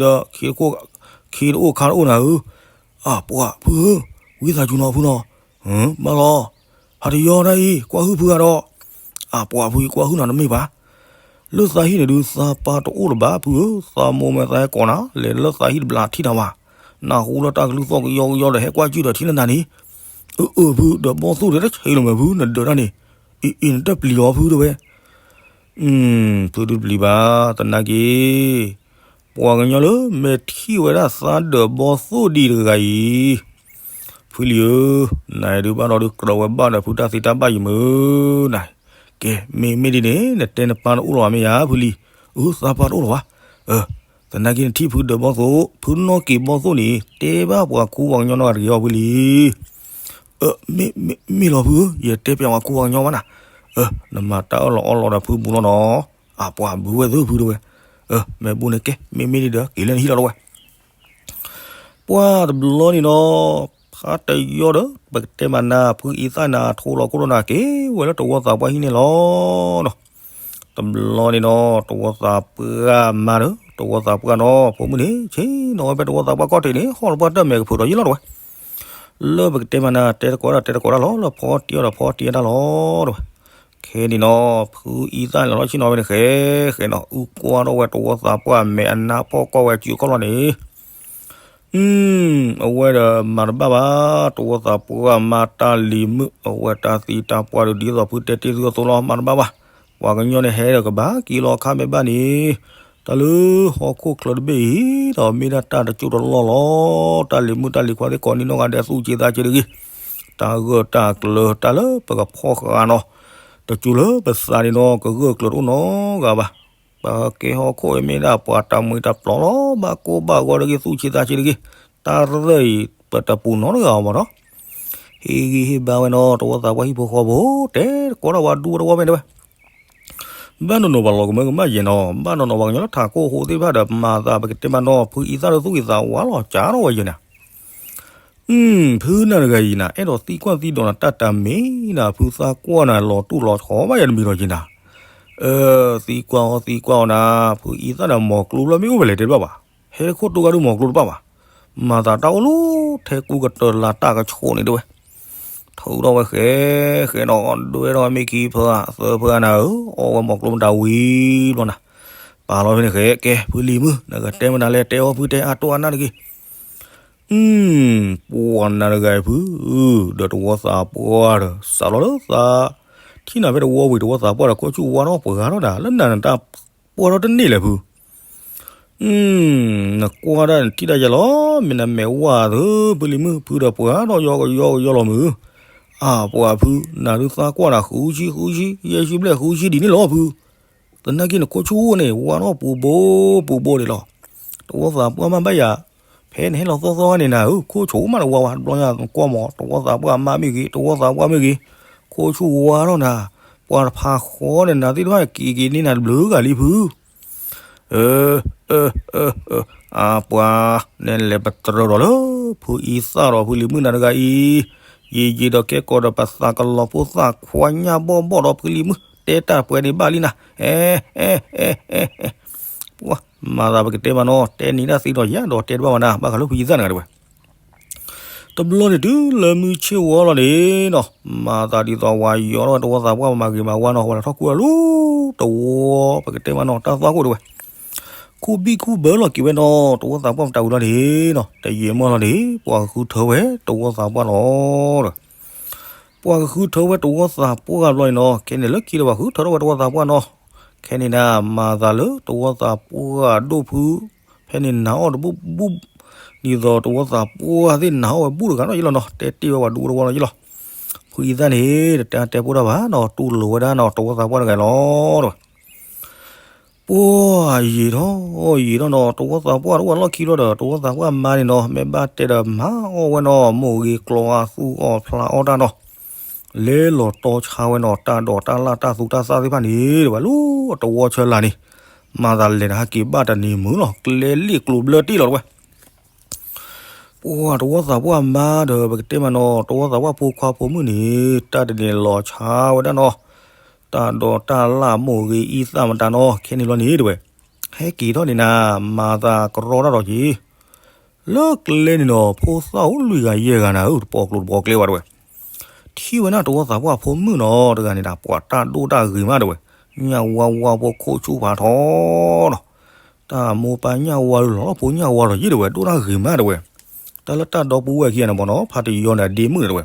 ခ့တအိၣ်ခါတအိၣ်နၤဧၢ, အပှၤဖုဧၢ, ဝံသးစူၤနီၤဖုနီၤ, ဘၣ်လီၤ, ဟးတယီတၢ်အံၤ ကွၢ်ဟုၣ်ဖုဂၤဒီး, အပှၤဖုကွၢ်ဟုၣ်နၤတမ့ၢ်ဘၣ်, လၢသးဟံၣ်န့ၣ်ဒုး သးပၢ်တအိၣ်လၢၤဘၣ်ဖုဧၢ, သးမိၢ်မဲာ်သးဟဲကိးနၤ လဲၤလၢသးဟံၣ်တဘျီထံၣ်နၤဘၣ်, နၢ်ဟူလၢတၢ်ကလုၢ်သီၣ်ကယီကယီဒီး ဟဲကွၢ်ကၠုၢ်ဒီးထံၣ်လၢနၤန့ၣ်, အၢအၢဖု ဒီးဘီၣ်သိၣ်ဒီးတဆံးလီၤမ့ၢ်ဖု နဒၢးတၢ်န့ၣ်, အံၤအံၤ နတပျံၤလီၤဖုတဲဝဲ ဖုတပျံၤဘၣ် သနာ်က့ ပှၤကညီလၢမဲာ်ထံၣ်ဝဲဒၣ်သးဒၢးဘီၣ်သိၣ်ဒံးတဂၤအံၤ, ဖုလံၤဧၢ, နဒုးဘၣ်ဒီးဒုး ကြၢးဝဲဘၣ်ဒီးဖုတၢ်သ့တၢ်ဘၣ်ယံၤမုၢ်နၤ, ကဲ မ့မ့ၢ်ဒ်န့ၣ် နတဲနပၢ်တအိၣ်လၢၤဘၣ်မ့ၢ်ဧါ ဖုလံၤ, အၢ သးပၢ်တအိၣ်လၢၤဘၣ်, သနာ်က့နထံၣ်ဖုဒၢးဘီၣ်သိၣ် ဖုနီၢ်က့ၤဘီၣ်သိၣ်န့ၣ် တဲဘၣ်ပှၤခူပှၤကညီနီတဂၤတဂ့ၤအီၤဖုလံၤ မ့ၢ်မ့ၢ်လီၤဖုဧၢ, ယတဲပျးဝဲခူပှၤကညီမးနၤ, နမၤတၢ်အၢၣ်လီၤအီလီၤဒီးဖုဘူးလီၤနီၤ, အပှၤဘူးဝဲသ့ဖုတဲဝဲ, မ့ၢ်ဘူးန့ၣ်ကဲ မ့မ့ၢ်ဒ်ဒီး က့ၤလၢနဟံၣ်လီၤတဲဝဲ, ပှၤတဘျီန့ၣ်နီၤ, ဖးတယီဒီး ပကတဲမးနၤ ဖုအံသၣ်နၤထိလီၤခိၣ်ဒီးနၤက့ၤဝဲလၢတဝီသးပှၢ်ဟံၣ်န့ၣ်လီၤနီၤ တဘျီန့ၣ်နီၤ တဝီသးပှၢ်မါဒီး တဝီသးပှၢ်နီၤ ဖိမုၣ်န့ၣ် ဆ့ၣ်နီၤဝဲဖဲတဝီသးပှၢ်ကီၢ်ထံးန့ၣ် ဟီၣ်တပှၢ်တၢၢ်မဲာ်ကဖုးဒီးယ့ၢ်လီၤတဲဝဲ, လၢပကတဲမးနၤ တဲတကိးဒၣ်တဲတကိးဒၣ်လီၤ လၢဖီတံၢ်အီၤဒီးဖီတံၢ်အီၤတၢ်လီၤတဲဝဲ, ခဲန့ၣ်နီၤ ဖုအံသၣ်န့ၣ်လီၤဆ့ၣ်နီၤဝဲန့ၣ် ဃဲဃဲနီၤ အုၣ်ကွၢ်ထီၣ်ဝဲတဝီသးပှၢ်မဲာ်အနါဖီၣ်ကွၢ်ဝဲစုခီၣ်လီၤန့ၣ် အဝဲဒီးမၤတဘၣ်ဘၣ် တဝီသးပှၢ်မါတၢ်လံၤမုၣ် အဝဲတၢ်သံတၢ်ပှၢ်ဒီးဒ်သိးဖုတဲတ့ၢ်သုအသိးလီၤ မၤတဘၣ်ဘၣ်, ပှၤကညီန့ၣ်ဟဲဒီးကဘၣ်က့ၤလီၤအခါမ့ၢ်ဘၣ်န့ၣ်, တၢ်လၢဟီၣ်ခိၣ်ချၢတဘ့ၣ်အံၤ ဒီးမ့ၢ်ဒၣ်တၢ်တကၠိၢ်တလီၢ်လီၤ, တၢ်လံၤမုၣ်တၢ်လံၤခွါသ့ၣ်ကိးနံၤနီၢ်ဂၤဒဲးသူၣ်ဆ့သးဆ့တဂ့ၤ, တၢ်ဂၢၢ်တၢ်ကျၢၤတၢ်လၢပကဖီၣ်ဃာ်နီၤ, တစိၤလၢပသးန့ၣ်နီၤ ကဂၢၢ်ကျၢၤတအိၣ်နီတဂၤဘၣ် ပကဲဟီၣ်ခိၣ်အံၤမ့ၢ်ဒၣ်ပှၤတၢ်မှံတၢ်ပျီလီၤ ဘၣ်ကိၢ်ဘၣ်ဂီၤတဂ့ၤ သူၣ်ဆ့သးဆ့တဂ့ၤ, တၢ်သၢအံၤ ပတပူၤနီတဂၤအီၤဘၣ်နီၤ, ဟ့ၣ်ဂံၢ်ဟ့ၣ်ဘါဝဲနီၤ တဝီသးပှၢ်ဟံၣ်ဖိဃီဖိ တဲတကိးဒၣ်ဝဲဒူဝဲတဝီဖဲန့ၣ်ဝဲ, ဘၣ်နီၢ်နီၢ်ပှၤလီၤကမၢကမၣ်ယဲၢ်နီၤ ဘၣ်နီၢ်နီၢ်ပှၤကညီလၢထးခိၣ်အဃိသ့ၣ်တဖၣ်ဒီး မၤသးပကတဲမးနီၤ ဖုအံသၣ်လၢသူၣ်ဂ့ၤသးဝါလီၤ ကၢ်ထီၣ်ဝဲယဲၢ်န့ၣ် ဖုနၤတဂၤအံၤနၤ အဲၣ်ဒိးသံကွၢ်သံဒိးနၤတၢ်တမံၤနၤ ဖုသးကွၢ်နၤလီၤတူၢ်လီၤဆီဘၣ်ယၤတမံၤဒီးက့ၤနၤ, သံကွၢ်အီၤသံကွၢ်အီၤနၤ ဖုအံသၣ်ဒီး မီၤကျိၤဖျၢၣ်မ့ၢ်အိၣ်ဖဲလဲၣ်တဲတဘၣ်ဘၣ်, ဟဲခိၣ်တိၢ်ဂၤဒုးမီၤကျိၤတဘၣ်ဘၣ်, မၤသးတၢ်အိၣ်လၢထဲကူကတၢၢ်လၢတၢ်ကဆိးန့ၣ်တဲဝဲ, ထုးထီၣ်ဝဲဃဲ ဃဲနီၤ ဒွဲထီၣ်ဝဲမ့ၢ်ခံဖၢအသၢဖၢနၤဧၢ, အီၣ်ဝဲမီၤကျိၤမတၤဝံၤဘျီနၤ, ပာ်လီၤဖဲန့ၣ်ဃဲ ကဲ ဖုလံၤမုၣ် နကတဲမနုၤလဲၣ် တဲအီၣ်ဖုတဲအါတိၢ်အါနၢ်တဂ့ၤ ပှၤနၤတဂၤအံၤဖု, ဒီးတဝီသးပှၢ်ဒီး စးလီၤလၢသး, ထံၣ်နၤဖဲတဝီဝံၤ တဝီသးပှၢ်ဒီး ခိၣ်ဆူၣ်ဝါထီၣ်ပှၤဂၤထီၣ်နၤ လၢနၤနတၢ်ပှၢ်ထီၣ်တန့ၢ်လဲၣ်ဖု, နကွၢ်ဒၣ်နထံၣ်ဒၣ်ယဲလီၤ, မ့ၢ်နမဲာ်ဝါသၢ ဖုလံၤမုၣ် ဖုဒီးပှၤထီၣ်ယီကယီကယီလီၤမုၢ်, အပှၤဖု နၤဒုးသးကွၢ်နၤဃုဆံဃုဆံ ယဲၢ်ဆံဘျဲၣ်ဃုဆံဒ်န့ၣ်လီၤဖု သနာ်က့နခိၣ်ဆူၣ်န့ၣ် ဝါထီၣ်ပူၤဘိပူၤဘိန့ၣ်လီၤ. တဝီသးပှၢ်မးဘၣ်ယၤ, ဖဲနဟဲလီၤသီသီခါန့ၣ်နၤဧၢ ခိၣ်ဆူၣ်မးနဝါဝါ တဘျီညါကွၢ်မး တဝီသးပှၢ်မးမ့ၢ်ဂ့ၤ တဝီသးပှၢ်မ့ၢ်ဂ့ၤ, ခိၣ်ဆူၣ်ဝါထီၣ်နၤ, ပှၤတဖးဃီန့ၣ် နၤသ့ၣ်တဖၣ်က့ၤက့ၤန့ၢ်နၤတဘျုးဂၤလံဖု. အၢ အၢ အၢ အၢ, အပှၤ, နဲလဲၤပတြၢၤဒီးလၢ ဖုအံသၣ်ဒီးဖုလံၤမုၣ်နၤတဂၤအံၤ, ယံာ်ယံာ်ဒီးကဲကီးဒီးပသးကလီၤဖိသၣ်ခွါညၣ်ဘီၣ်ဘီၣ်ဒီးဖုလံၤမုၣ် တဲတၢ်ပှဲၤန့ၣ်ဘၣ်လံနၤ, အဲ အဲ အဲ အဲ အဲ ပှၤ မၤသးပကတဲမးနီၤ တဲနံၤဒၣ်သ့ဒီးယၤဒီးတဲတဘၣ်မးနၤ ဘၣ်ဃးလၢဖုအံသၣ်နဂၤတဲဝဲ တဘျီန့ၣ်တုၤလၢမုၢ်ဆ့ၣ်ဝီလီၤန့ၣ်နီၤ, မၤသးဒ်သိးဝၤယီၤထီၣ်ဝဲတဝီသးပှၢ်မၤဂ့ၤမၤဝါနီၤ ဝဲဒၣ်ထီၣ်ကွံာ်အီၤလၢတဝီ, ပကတဲမးနီၤ တၢ်သွၣ်ခိၣ်တဲဝဲ, ခူၣ်ဘံၣ်ခူၣ်ဘၢလီၤက့ၤဝဲနီၤ တဝီသးပှၢ်မတၤဝံၤလီၤန့ၣ်နီၤ တယံာ်မီၢ်လီၤန့ၣ် ပှၤကဃုထၢဝဲတဝီသးပှၢ်လီၤဒီး ပှၤကဃုထၢဝဲတဝီသးပှၢ်ဘျီန့ၣ်နီၤ ခဲန့ၣ်လၢခံဒီးပှၤဃုထၢထီၣ်ဝဲတဝီသးပှၢ်နီၤ, ခဲန့ၣ်နၤ မၤသးလၢတဝီသးပှၢ်ဒိၣ်ဖု ဖဲန့ၣ်နၤအီၣ်တဘူၣ်ဘူၣ်, ဒ်သိးတဝီသးပှၢ်သ့ၣ်နၤအီၣ်ဝဲဘူၣ်တဂၤနီၤယ့လီၤနီၤ တဲတ့ၢ်ဝဲပှၤဒူတဝီနီၤယ့လီၤ, ဖုအံသၣ်န့ၣ် တတဲတဲပိၢ်တၢ်ဘၣ်နီၤ တူၢ်လိာ်ဝဲဒၣ်နီၤ တဝီသးပှၢ်တဂၤလီၤဒီး ပှၤယံာ်ထီၣ်ယံာ်ထီၣ်နီၤ တဝီသးပှၢ်တအိၣ်လီၢ်ခံလီၤဒီး တဝီသးပှၢ်မါန့ၣ်နီၤ မ့ၢ်ဘၣ်တဲဒီးမၤအီၣ်ဝဲနီၤ မိၢ်ဂ့ၤကျီအသူၣ်အီၣ်ဖျးအီၣ်တၢ်နီၤ, လဲၤလီၤတီဆါဝဲနီၤ တၢ်ဒိးတၢ်လၣ်တၢ်သူတၢ်သၣ်သ့ၣ်တဖၣ်န့ၣ် တဲဝဲလၢတဝီဆၢလာ်န့ၣ်, မၤသးလဲၤတဟးက့ၤဘၣ်တနံၤမုၢ်လီၤ ကျဲလ့ၣ်ကျိၤဘျၢတ့ၢ်လီၤတဲဝဲ ပှၤတဝီသးပှၢ်မါဒီး ပကတဲမးနီၤ တဝီသးပှၢ်ဖိခွါဖိမုၣ်န့ၣ် တၢ်တန့ၢ်လီၤဆါဝဲဒၣ်နီၤ, တၢ်ဒိးတၢ်လၣ်မိၢ်ဂ့ၤအံသၣ်မတၤနီၤ ခဲန့ၣ်လီၤန့ၣ်တဲဝဲ, ဟဲက့ၤထီၣ်န့ၣ်နၤ, မၤသးကရီတၢ်ဒီးက့ၤ လၢကျဲန့ၣ်ဒီး ဖိသၣ်အိၣ်လွံၢ်ဂၤယဲၢ်ဂၤနၤဧၢ, တပိာ်ကျိၤတပိာ်ကျဲဘၣ်တဲဝဲ. ထံၣ်ဝဲဒၣ်တဝီသးပှၢ်ဖိမုၣ်နီၤတဂၤန့ၣ်ဒီး ပှၤတၢ်ဒိၣ်တၢ်ဂ့ၤမးတဲဝဲ, ညၣ်ဝါဝါဖိခိၣ်ဆူၣ်ဖးထီနီၤ, တၢ်မိၢ်ပၢ်ညၣ်ဝါလီၤလီၤဖိညၣ်ဝါဒီးယ့ၢ်တဲဝဲ, ဒိၣ်တၢ်ဂ့ၤမးတဲဝဲ. တၢ်လၢတၢ်ဒီပုၢ်ဝဲၢ်ခံဂၤန့ၣ်မ့ၢ်နီၤ ဖါတယီန့ၣ်အဒ့မုၣ်န့ၣ်တဲဝဲ.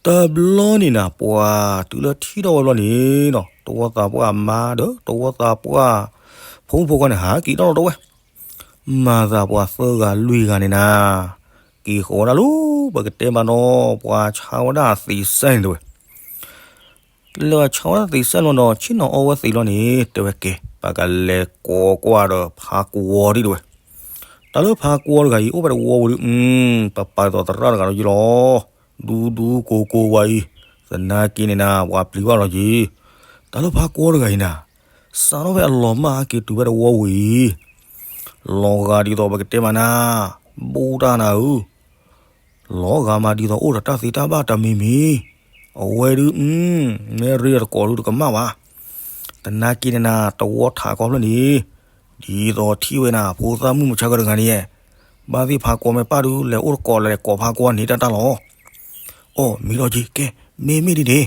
တဘျီန့ၣ်နၤ ပှၤတုၤလၢထံၣ်ထီၣ်ဝဲဘျီန့ၣ်နီၤ တဝီသးပှၢ်အမါဒီး တဝီသးပှၢ်ဖိမုၣ်ဖိခွါန့ၣ် ဟးက့ၤထီၣ်လီၤတဲဝဲ. မၤသးပှၤသၢဂၤလွံၢ်ဂၤန့ၣ်နၤ က့ၤဃီၤဝဲဒၣ်လၢ ပကတဲမးနီၤ ပှၤဆါဝဲဒၣ်အသံးစဲန့ၣ်တဲဝဲ. လၢဆါဝဲသံးစဲလီၤဒီး ဆ့ၣ်နီၤအီဝဲသံးလီၤန့ၣ် တဲဝဲကဲ ပကလဲၤကိးကွၢ်ဒီးဖါကွီဒံးတဲဝဲ. တၢ်လၢဖါကွီတဂၤအံၤ အိၣ်ဖဲတဝီပူၤဒီး ပပာ်သိးသရၣ်တဂၤလီၤက့ၤလီၤ. ဒူဒူကိၤကိၤဝဲအံၤ သနာ်က့န့ၣ်နၤ ပှၤပျံၤဘၣ်လီၤက့ၤ. တၢ်လၢဖါကွီတဂၤအံၤနၤ စးထီၣ်ဖဲအလီၤမၢ်ဟဲက့ၤတုၤဖဲတဝီပူၤအံၤ လီၤဂာ်ဒ်သိးပကတဲမးနၤ ဘူးတၢ်နၤဧၢ လီၤဂာ်မးဒ်သိးအိၣ်ဒီးတၢ်သ့တၢ်ဘၣ်တမံၤမံၤ, အဝဲဒုး မ့ၢ်ရ့တကိးဒုးတကမၣ်ဘၣ်. သနာ်က့န့ၣ်နၤ တဝီထးခီဖျၢၣ်န့ၣ် ဒ်သိးထံၣ်ဝဲနၤ ဖိသၣ်မုၣ်မုၢ်ဆါကတဂၤန့ၣ်, ဘၣ်သ့ၣ်ဖါကွီမ့ၢ်ပၢ်ဒုး လဲၤအိၣ်တကိးလဲၤကိးဖါကွီန့ၢ်တၢ်တၢ်လီၤ. အိၣ်မ့ၢ်လီၤက့ၤ ကဲ မ့မ့ၢ်ဒ်န့ၣ်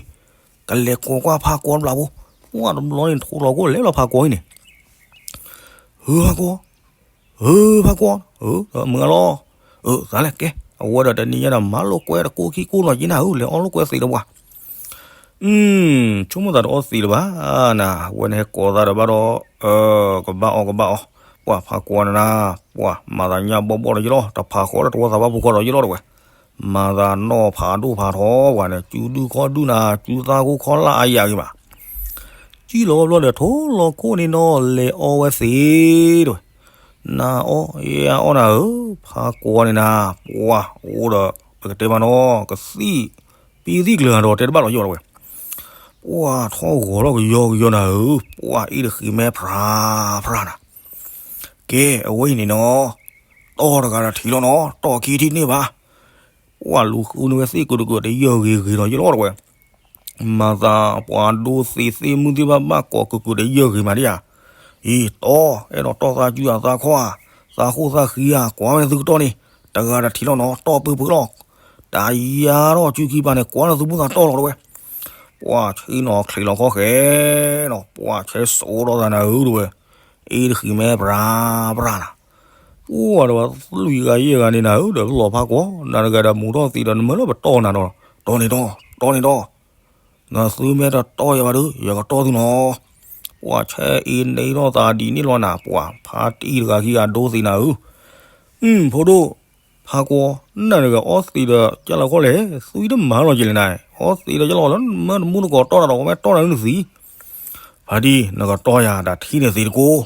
ကလဲၤကိးကွၢ်ဖါကွီတဘျီဖိ, ပှၢ်တဘျီန့ၣ် ထိလီၤကိၣ်လဲၤလီၤဖါကွီအံၤန့ၣ် ဧၢ ဖါကွီ, ဧၢ ဖါကွီ, မုၢ်ဂၤလီၤ, အသးလဲၣ်ကဲ, အဝဲဒီးတနံၤညါဒီး မၤလိာ်ကွဲတကိးခံကိးနီၢ်က့နၤဧၢ, လဲၤအီလိာ်ကွဲသံးဒီးပှၤ, ဆိကမိၣ်သးတအီသံးလၢၤဘၣ်နၤ, အဝဲန့ၣ်ဟဲကိးသးဒီးဘၣ်ဒီး, ကဘၣ်အီကဘၣ်အီ, ပှၢ်ဖါကွီန့ၣ်နၤ, ပှၢ်မၤသးညၣ်ဘီၣ်ဘီၣ်လီၤယလီၤ, တဖးဃီလၢတဝီသးပှၢ်ဖိခီဒီးယလီၤတဲဝဲ, မၤသးနီၢ်ဖးဒိၣ်ဖးထီပှၤန့ၣ် စုဒုၣ်ခီၣ်ဒုၣ်နၤ, စုသၣ်ခိၣ်ခီၣ်လၢအယၤဂ့ၤမး စံၣ်လီၤဝဲဘျီဒီး ထိလီၤခိၣ်န့ၣ်နီၤ လဲၤအီဝဲသံးတဲဝဲ, နၤအီယၤအီနၤဧၢ, ဖါကွီန့ၣ်နၤ, ပှၢ်အိၣ်ဒီး ပကတဲမးနီၤ ကသံၣ်, ပံသံၣ်ကျၢၤဒီးတဲတဘၣ်လီၤယီၤတဲဝဲ, ပှၢ်ထီၣ်ဂီၤထီၣ်ကယီကယီနၤဧၢ, ပှၢ်အ့ၣ်တဃံးမဲဖြးဖြးနၤ, ကဲ အဝဲအံၤန့ၣ်နီၤ, တီၢ်တဂၤဒီးထံးလီၤနီၤ, တီၢ်ခံထံၣ်န့ၢ်ဘၣ် ပှၢ်လူၤဃုန့ၢ်ဝဲသ့ၣ်ကုာ်တကုာ်တယၢၢ်ဂ့ၤဂ့ၤဒီးယလီၤတဲဝဲ, မၤသးပှၤဒိသ့ၣ်သ့ၣ်မုၢ်သ့ၣ်ဘၣ်ဘၣ်ကိးကုာ်ကုာ်တယၢၢ်ဂ့ၤမးဒ်ဧါ, အံၤတီၢ် အဲၣ်ဒိးတီၢ်သးစုအသးခီၣ်ဧါ, သးဃိၣ်သးဃံဧါ, ကွၢ်ဝဲသုကတီၢ်န့ၣ်, တဂၤဒီးထံးလီၤနီၤ, တီၢ်ပၢပၢလီၤ, တၢ်ယါထီၣ်စုခံပၤန့ၣ် ကွၢ်လၢသုမိၢ်သးတီၢ်လီၤတဲဝဲ, ပှၢ်ဆ့ၣ်နီၤချံးလီၤခီၣ်ဃဲနီၤ, ပှၢ်ဆဲစိးဒီးသးနၤဧၢတဲဝဲ, အ့ၣ်တဃံးမဲဖြးဖြးနၤ ပှၢ်ဒီးလွံၢ်ဂၤယဲၢ်ဂၤန့ၣ်နၤဧၢ, ဒီးလီၤဖးကွီ, နၤတဂၤဒီးမူထီၣ်သံးဒီးနမၢလၢပတီၢ်နၤဒီး, တီၢ်န့ၣ်တီၢ်, တီၢ်န့ၣ်တီၢ်, နသုမ့ၢ်တတီၢ်ယၤဘၣ်ဒီး ယကတီၢ်သုနီၤ, ပှၢ်ဆဲအ့ၣ်န့ၢ်ထီၣ်သးဒ်န့ၣ်လီၤနၤ, ပှၢ်ဖါတံၢ်တဂၤခံဂၤဒိသ့ၣ်နၤဧၢ, အု ဖိဒိၣ်, ဖါကွီ, နၤတဂၤအီသံးဒီးကၢ်လီၤခီၣ်လဲၣ်, သုတမၤလီၤက့ၤလဲၣ်နၤ, အီသံးဒီးကၢ်လီၤလၢမၢတမူတကိးတီၢ်နၤဒီး ပမ့ၢ်တီၢ်နၤနသံး ဖါတံၢ် နကတီၢ်ယၤတၢ်ထံၣ်န့ၣ်သံးတကိး,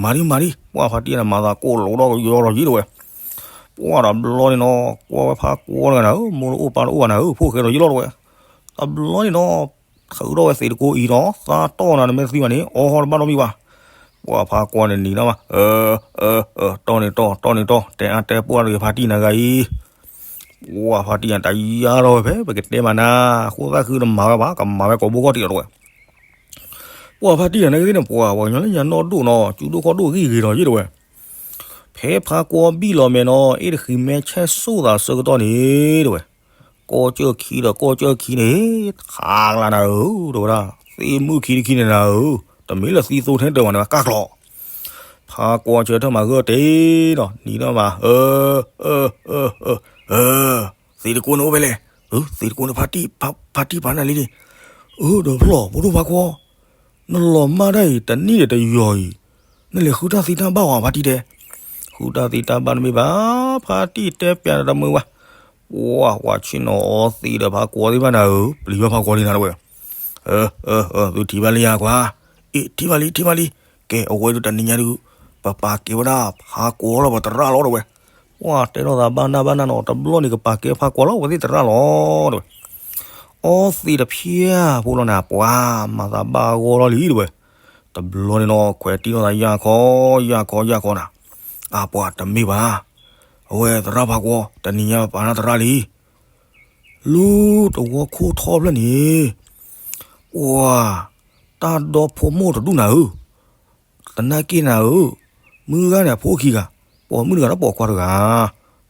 မၤဒံမၤဒံ, ပှၢ်ဖါတံၢ်န့ၣ် မၤသးကိၢ်လိာ်ဒီးကယီလီၤယံၤတဲဝဲ, ပှၢ်ဒီးဘျီန့ၣ်နီၤ ကွၢ်ဝဲဖါကွီတဂၤနၤဧၢ, မိၢ်တအိၣ်ပၢ်တအိၣ်ဘၣ်နၤဧၢ, ဖိၣ်ဃဲဒီးယလီၤတဲဝဲ, တဘျီန့ၣ်နီၤ ထုးထီၣ်ဝဲသံးတကိးအံၤဒီး သးတီၢ်နၤနမ့ၢ်သံဘၣ်န့ၣ် အီဟီတဘၣ်နီတမံၤဘၣ်, ပှၢ်ဖါကွီန့ၣ်နံၤနီၤဘၣ်, တီၢ်န့ၣ်တီၢ် တီၢ်န့ၣ်တီၢ်, တဲအါတဲပှၢ်တဂ့ၤဖါတံၢ်နၤဂၤအံၤ ပှၢ်ဖါတံၢ်ယၤတၢ်ယါထီၣ်ဝဲဖဲ ပကတဲမးနၤ, ဃိသၣ်ဃုတမၤဝဲဘၣ်, ကမၤဝဲကိးဘိကီၢ်တံၢ်လီၤတဲဝဲ, ပှၢ်ဖါတံၢ်ယၤနာ်က့သ့ၣ်န့ၣ် ပှၢ်ပှၤကညီလၢညါနီၢ်ဒိၣ်နီၤ, စုဒိၣ်ခီၣ်ဒိၣ်ဂံၢ်ဂ့ၤဒီးယ့ၢ်တဲဝဲ, ဖဲဖါကွီဘံၣ်လီၤမဲာ်နီၤ အ့ၣ်တဃံးမဲဆဲၣ်စိၣ်သးဆၢကတီၢ်န့ၣ်တဲဝဲ, ကီၢ်ကၢၢ်ခံဒီးကီၢ်ကၢၢ်ခံန့ၣ် ခးကလးနၤဧၢ, တဲဝဲဒၣ်, သ့ၣ်မုၣ်ခံတခံန့ၣ်နၤဧၢ, တမ့ၢ်လၢသံသိထဲတၢၢ်ဘၣ်န့ၣ် ကၢ်ကျီၤ ဖါကွီဆၢထၢၣ်မၤဂၢၢ်တ့ၢ်ဒီး နံၤဒီးမး, သံးတကိးန့ၣ်အိၣ်ဖဲလဲၣ်, သံးတကိးန့ၣ် ဖါတံၢ်ပာ်နၤလံန့ၣ်, အၢ ဒီးဖျီၣ် ဖိဒိၣ်ဖါကွီ, နလီၤမၢ်တၢ်အံၤ တနံၣ်ဒီးတယီၤအံၤ, နလဲၤဃုတၢ်သံတၢ်ဘၣ်ဝဲဖါတံၢ်တဲ, ဃုတၢ်သံတၢ်ဘၣ်တမ့ၢ်ဘၣ်, ဖါတံၢ်တဲပျးနတမုာ်ဘၣ်, ပှၢ်ပှၢ်ဆ့ၣ်နီၤအီသံးဒီးဖါကွီသ့ၣ်တဖၣ်နၤဧၢ, ပျံၤဘၣ်ဖါကွီလံနၤတဲဝဲ, သုထံၣ်ဘၣ်လံယၤကွၢ်, အ့ၣ် ထံၣ်ဘၣ်လံ ထံၣ်ဘၣ်လံ, ကဲ အဝဲဒုးတနံၤညါဒုး ပပာ်ကဲဝဲဒၣ်ဖါကွီလီၤ ပသရၣ်လီၤတဲဝဲ, ပှၢ်တဲထီၣ်သးဘၣ်နၢ်ဘၣ်နၢ်နီၤ တဘျီန့ၣ်ကပာ်ကဲဖါကွီလီၤ အဝဲသ့ၣ်သရၣ်လီၤတဲဝဲ, အီသံးတဖျၢၣ်ဖိလီၤနၤ ပှၢ်မၤသးဘၣ်ဂီၢ်လီၤလံတဲဝဲ, တဘျီန့ၣ်နီၤ ခွဲးတံၢ်ထီၣ်သးယၢ်ခီ ယၢ်ခီ ယၢ်ခီနၤ, အပှၢ်တမ့ၢ်ဘၣ်, အဝဲသရၣ်ဖါကွီ တနံၤညါပပာ်နၢ်သရၣ်လံ လၢတဝီခိၣ်ထီဖျၢၣ်န့ၣ်, ပှၢ်, တၢ်ဒီဖိမိၢ်တဒူၣ်နၤဧၢ, တ သနာ်က့နၤဧၢ, မုၢ်ဂၤန့ၣ်အဖိခံဂၤ, ပိာ်မုၣ်တဂၤဒီးပိာ်ခွါတဂၤ,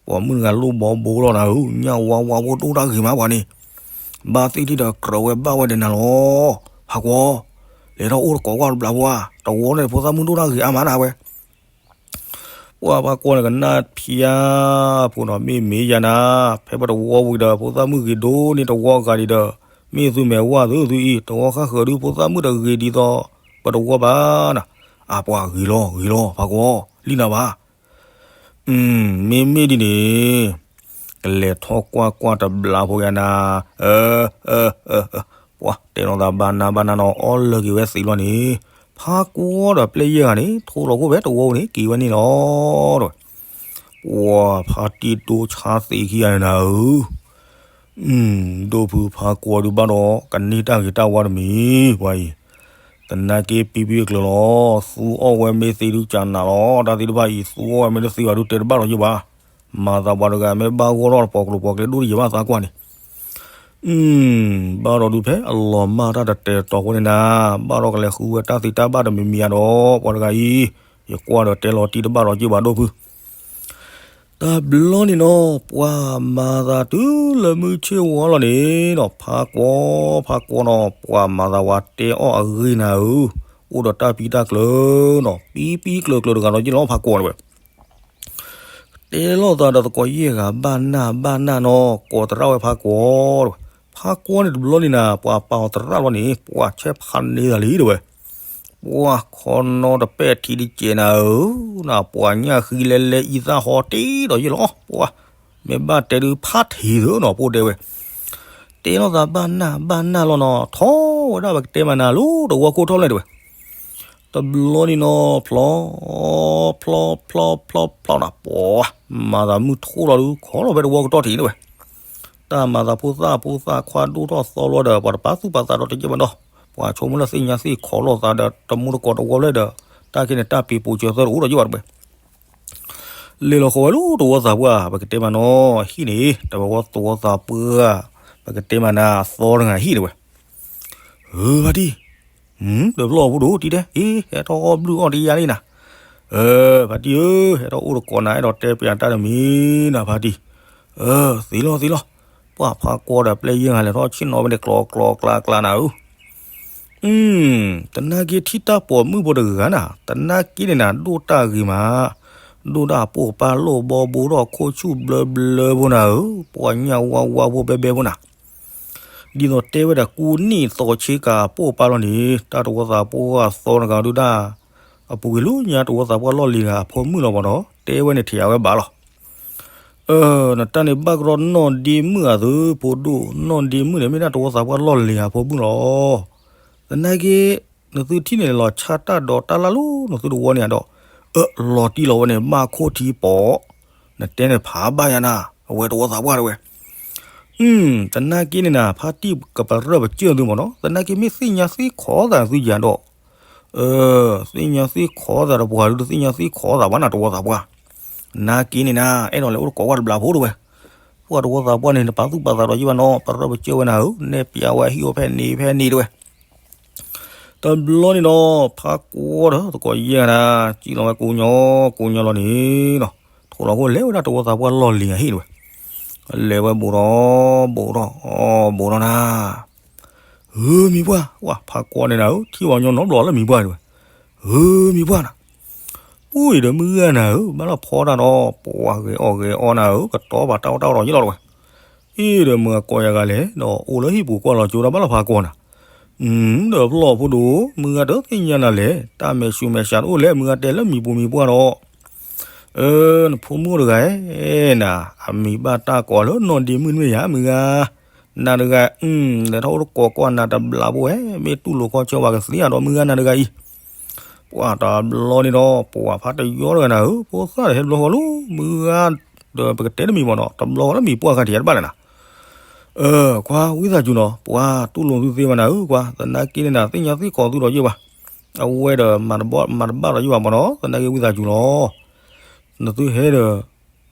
ပိာ်မုၣ်တဂၤလိၣ်ဘီဘိလီၤနၤဧၢ, ညၣ်ဝါဝါဖိဒိၣ်တၢ်ဂ့ၤမးပှၤန့ၣ်, ဘၣ်သ့ၣ်ထံၣ်ဒီးကြၢးဝဲဘၣ်ဝဲဒီးနၤလီၤ, ဖးကွီၤ, လဲၤထီၣ်အိၣ်တကိးကွၢ်တဘျီဖိဧါ, တဝီန့ၣ်ဖိသၣ်မုၣ်ဒိၣ်တၢ်ဂ့ၤအါမးနၤဝဲ ပှၤဖးကွီၤန့ၣ်ကနၣ်ဖျါ, ဖိနီၤမ့ၢ်မ့ၢ်ယၤနၤ, ဖဲပတဝီဝံၤဒီး ဖိသၣ်မုၣ်ဂ့ၤဒိၣ်န့ၢ်တဝီဂၤဒံးဒီး, မ့ၢ်သုမဲာ်ဝၣ်သုသုအံၤ တဝီဃၣ်ဃၢၤဒုးဖိသၣ်မုၣ်တဂ့ၤဒ်သိး ပတဝီဘၣ်နၤ, အပှၤဂ့ၤလီၤဂ့ၤလီၤ ဖးကွီၤ, လံနၤဘၣ် မ့မ့ၢ်ဒ်န့ၣ်, ကလဲၤထီၣ်ကွၢ်ကွၢ်တဘျီဖိယၤနၤ, ပှၤတဲလိာ်သးဘၣ်နၤဘၣ်နၤနီၤ အီၣ်လၢာ်က့ၤဝဲသ့လီၤန့ၣ်, ဖးကွီၤဒီးပျဲၢ်ယဲၢ်ဂၤန့ၣ် ထိၣ်လီၤခိၣ်ဖဲတဝီန့ၣ် က့ၤဝဲန့ၣ်လီၤ. ပှၤဖါတံၢ်ဒိၣ်ဆါသ့ခံဂၤန့ၣ်နၤဧၢ, ဒိၣ်ဖုဖးကွီၤဒုးဘၣ်ဒီး ကန့ၢ်တၢ်ဂ့ၤတၢ်ဝါတမံၤ ပှၤအံၤ, သနာ်က့ပံပံအကျၢၤလီၤ, သူအီၣ်ဝဲမ့ၢ်သ့ဒုးကနၤလီၤ, တၢ်သ့ၣ်တဖၣ်အံၤ သူအီၣ်ဝဲမ့ၢ်တသ့ဘၣ်ဒုးတဲတဘၣ်လီၤယဘၣ်, မၤသးပှၤတဂၤမ့ၢ်ဘၣ်ဂီၢ်ထီၣ်တပီၤကျိၤပီၤကျဲဒိၣ်တယံာ်ဘၣ်သးကွၢ်န့ၣ် ဘၣ်ဒီးဒုးဖဲအလီၤမၢ်တၢ်တတဲာ်တီၤဖိန့ၣ်နၤ, ဘၣ်ဒီးကလဲၤဃုဝဲတၢ်သ့တၢ်ဘၣ်တမံၤမံၤဧါဒီး ပှၤတဂၤအံၤ, ယကွၢ်ဒီးတဲလီၤတံၢ်တဘၣ်ဒီးက့ၤဘၣ်ဒိၣ်ဖု, တဘျီန့ၣ်နီၤ ပှၤမၤသးတုၤလၢမုၢ်ဆ့ၣ်ဝါလီၤန့ၣ်နီၤ ဖးကွီၤ, ဖးကွီၤနီၤ ပှၤမၤသးဝဲတဲအီၣ်အဂ့ၢ်နၤဧၢ, အိၣ်ဒီးတၢ်ပံတၢ်ကျၢၤနီၤ ပံပံကျၢၤကျၢၤတဂၤဒီးယ့ၣ်လီၤဖးကွီၤတဝဲ တဲလိာ်သးဒီးသကိးယဲၢ်ဂၤဘၣ်နၢ်ဘၣ်နၢ်နီၤ ကိးသရၣ်ဝဲဖးကွီၤတဝဲ, ဖးကွီၤန့ၣ်တဘျီန့ၣ်နၤ ပှၤပာ်အီၤသရၣ်လီၤန့ၣ် ပှၤဆဲးဖးန့ၢ်သးလံတဝဲ, ပှၤခီနီတပဲာ်ထံတကဲးနၤဧၢ, နပှၤညၣ်ဃံလဲလဲအံသၣ်ဟီတ့ၢ်ဒီးယ့ၣ်လီၤ ပှၤ, မ့ၢ်ဘၣ်တဲဒုးဖးထံးသၢနီၤ ပိၢ်တဲဝဲ, တဲလိာ်သးဘၣ်နၢ်ဘၣ်နၢ်လီၤနီၤ ထီၣ်ဝဲဒၣ်ပကတဲမးနၤလၢတဝီခိၣ်ထီၣ်လဲၣ်တဝဲ တဘျီန့ၣ်နီၤ ဖျီ, ဖျီ, ဖျီ, ဖျီ, ဖျီနၤ ပှၤ, မၤသးမုၢ်ထီၣ်လီၤဒုး ခီလီၤဖဲတဝီကတီၢ်ထံးန့ၣ်ဝဲ, တၢ်မၤသးဖိသၣ်ဖိသၣ်ခွါဒိၣ်ထီၣ်သီလီၤဒီး ပှၤတပာ်သူၣ်ပာ်သးဒီးတကဲဘၣ်ဒီး, ပှၤဆိကမိၣ်လၢသ့ၣ်ညါသ့ၣ်ခီလိာ်သးဒီး တမူတကိးတဝီဖျၢၣ်ဒီး, တၢ်ခဲန့ၣ်တၢ်ပ့ၤပိာ်စၢၤသၢတအိၣ်ဒီးယဘၣ်တဝဲ လဲၤလီၤဃီဝဲလၢတဝီသးပှၢ် ပကတဲမးနီၤ ဟံၣ်န့ၣ် တဝီသဝီသးပှၢ်, ပကတဲမးနၤအသီတဂၤဟံၣ်တဝဲ, ဧၢ ဖါတံၢ်, တဖျီၣ်ဖိဒိၣ်တံၢ်တဲ အ့ ဟဲထီၣ်အီၣ်ဘျုးအီၣ်တယါလံနၤ, ဖါတံၢ်ဧၢ, ဟဲထီၣ်အိၣ်တကိးနၤ အဲၣ်ဒိးတဲပျးတၢ်တမံၤနၤ ဖါတံၢ်, သ့လီၤသ့လီၤ, ပှၤဖးကွီၤဒီးပျဲၢ်ယဲၢ်ဂၤလဲၤထီၣ်ဆ့ၣ်နီၤဝဲန့ၣ် ကျီကျီကျါကျါနၤဧၢ သနာ်က့ထံၣ်တၢ်ပိာ်မုၣ်ဖိတဂၤနၤ, သနာ်က့န့ၣ်နၤ ဒိၣ်တၢ်ဂ့ၤမး, ဒိၣ်ဒၣ်ပိာ်ပၢ်လိၣ်ဘီဘိထီၣ်ခိၣ်ဆူၣ်ဘျၢဘျၢဖိနၤဧၢ, ပှၤညၣ်ဝါဝါဖိဘဲဘဲဖိနၤ, ဒ်သိးတဲဝဲဒၣ်ကူနံၣ်သီဆ့ကၤပိာ်ပၢ်လီၤန့ၣ် တၢ်တဝီသးပှၢ်အသီတဂၤဒုဒၣ်, အပူၤကွံာ်လၢညါတဝီသးပှၢ်လီၢ်လံၤဂၤအဖိမုၣ်လီၤဘၣ်ဒီး တဲဝဲန့ၣ်ထံၣ်အဝဲဘၣ်လီၤ နတၢ်န့ၣ်ဘၣ်ကရီနီၢ်ဒ့မုၣ်အသု ဖိဒိၣ်, နီၢ်ဒ့မုၣ်န့ၣ် မ့ၢ်ဒၣ်တဝီသးပှၢ်လီၢ်လံၤအဖိမုၣ်လီၤ. သနာ်က့ နသုထံၣ်န့ၣ်လီၤဆၣ်တၢ်ဒီးတၢ်လၢ်လၢနသုတဝီန့ၣ်ဒီး, အၢ လီၤတံၢ်လီၤဝဲန့ၣ် ဘၣ်ခိၣ်ထံပီၤ, နတဲန့ၣ်ဖးဘၣ်ယၤနၤ, အဝဲတဝီသးပှၢ်တဝဲ သနာ်က့န့ၣ်နၤ ဖါတံၢ်ကပရၢၢ်ပကၢၢ်သုမ့ၢ်နီၤ, သနာ်က့မ့ၢ်သ့ၣ်ညါသ့ၣ်ခိးသးသုယၤဒီး, သ့ၣ်ညါသ့ၣ်ခိးသးဒီးပှၤဒုးတသ့ၣ်ညါသ့ၣ်ခိးသးဘၣ်နၤတဝီသးပှၢ်, နာ်က့န့ၣ်နၤ အဲၣ်ဒိးလဲၤအိၣ်တကိးဝဲတဘျီဖိတဝဲ, ပှၤတဝီသးပှၢ်န့ၣ် နပာ်သူၣ်ပာ်သးဒီးယဘၣ်နီၤ ပရၢၢ်ပကၢၢ်ဝဲနၤဧၢ, နဲၣ်ပျးဝဲဟံၣ်အိၣ်ဖဲန့ၣ်ဖဲန့ၣ်တဝဲ တဘျီန့ၣ်ဒီး ဖးကွီၤဒီးသကိးယဲၢ်ဂၤနၤ, စံၣ်လီၤဝဲကိးညီကိးညီလီၤန့ၣ်နီၤ, ထိၣ်လီၤခိၣ်လဲၤဝဲဒၣ်တဝီသးပှၢ်လီၢ်လံၤအဟံၣ်တဝဲ, လဲၤဝဲဘူးဒီး, ဘူးဒီး, ဘူးဒီးနၤ, ဧၢ မံၤပှၢ်, ဝဲဖးကွီၤန့ၣ်နၤဧၢ, ထံၣ်ဝဲညီနီတဘျီလၢမံၤပှၢ်တဝဲ, ဧၢ မံၤပှၢ်နၤ ပူအံၤဒီးမုၢ်ဂၤနၤဧၢ, ဘၣ်လီၤဖီတၢ်ဒီး ပှၤဂဲၤအီၣ်ဂဲၤအီနၤဧၢ, ကတီၤဘၣ်တၢ်အီၣ်တၢ်အီဒီးယလီၤတဝဲ, အ့ၣ်ဒီးမုၢ်အကိးယၤဂၤလဲၣ်, ဒီးအိၣ်လၢဟံၣ်ပူၤကွၢ်လီၤကၠိတၢ်ဘၣ်လီၤဖးကွီၤနၤ, ဒီးဖျီၣ်ဖိဒိၣ်, မုၢ်ဂၤတသ့ၣ်ညါနၤလဲၣ်, တၢ်မဲာ်ဆူမဲာ်ဆါတအိၣ်လဲၣ်, မုၢ်ဂၤတဲလၢမံၤပူၤမံၤပှၢ်ဒီး နဖိမုၣ်တဂၤဧၢ, နၤ, အမံၤဘၣ်တၢ်ကိးလၢနီၢ်ဒ့မုၣ်မ့ၢ်ယၤ မုၢ်ဂၤ, နၤတဂၤ, လဲၤထီၣ်အိၣ်တကိးကွၢ်နၤတဘျီဖိဧၢ, မ့ၢ်တူၢ်လိာ်ခီဆၢဝဲကသ့ဧါဒီးမုၢ်ဂၤနၤတဂၤအံၤ, ပှၤတဘျီန့ၣ်ဒီး ပှၤဖးတယီတဂၤနၤဧၢ, ဖိသၣ်တဟဲတဘျီဃီလၢမုၢ်ဂၤ, ဒီးပကတဲတမံၤမ့ၢ်နီၤ, တဘျီဃီလၢမံၤပှၢ်ခါထံးတဘၣ်လဲၣ်နၤ အၢ ကွၢ်ဝံသးစူၤနီၤ, ပှၤတူၢ်လိာ်သုသ့ဘၣ်နၤဧၢ, ကွၢ်သနာ်က့န့ၣ်နၤ သ့ၣ်ညါသ့ၣ်ခိးသုဒီးယ့ၢ်ဘၣ်, အဝဲဒီးမၤတဘၣ်ဒီးယ့ၢ်ဘၣ်မ့ၢ်နီၤ, သနာ်က့ဝံသးစူၤလီၤ, နသုဟဲဒီး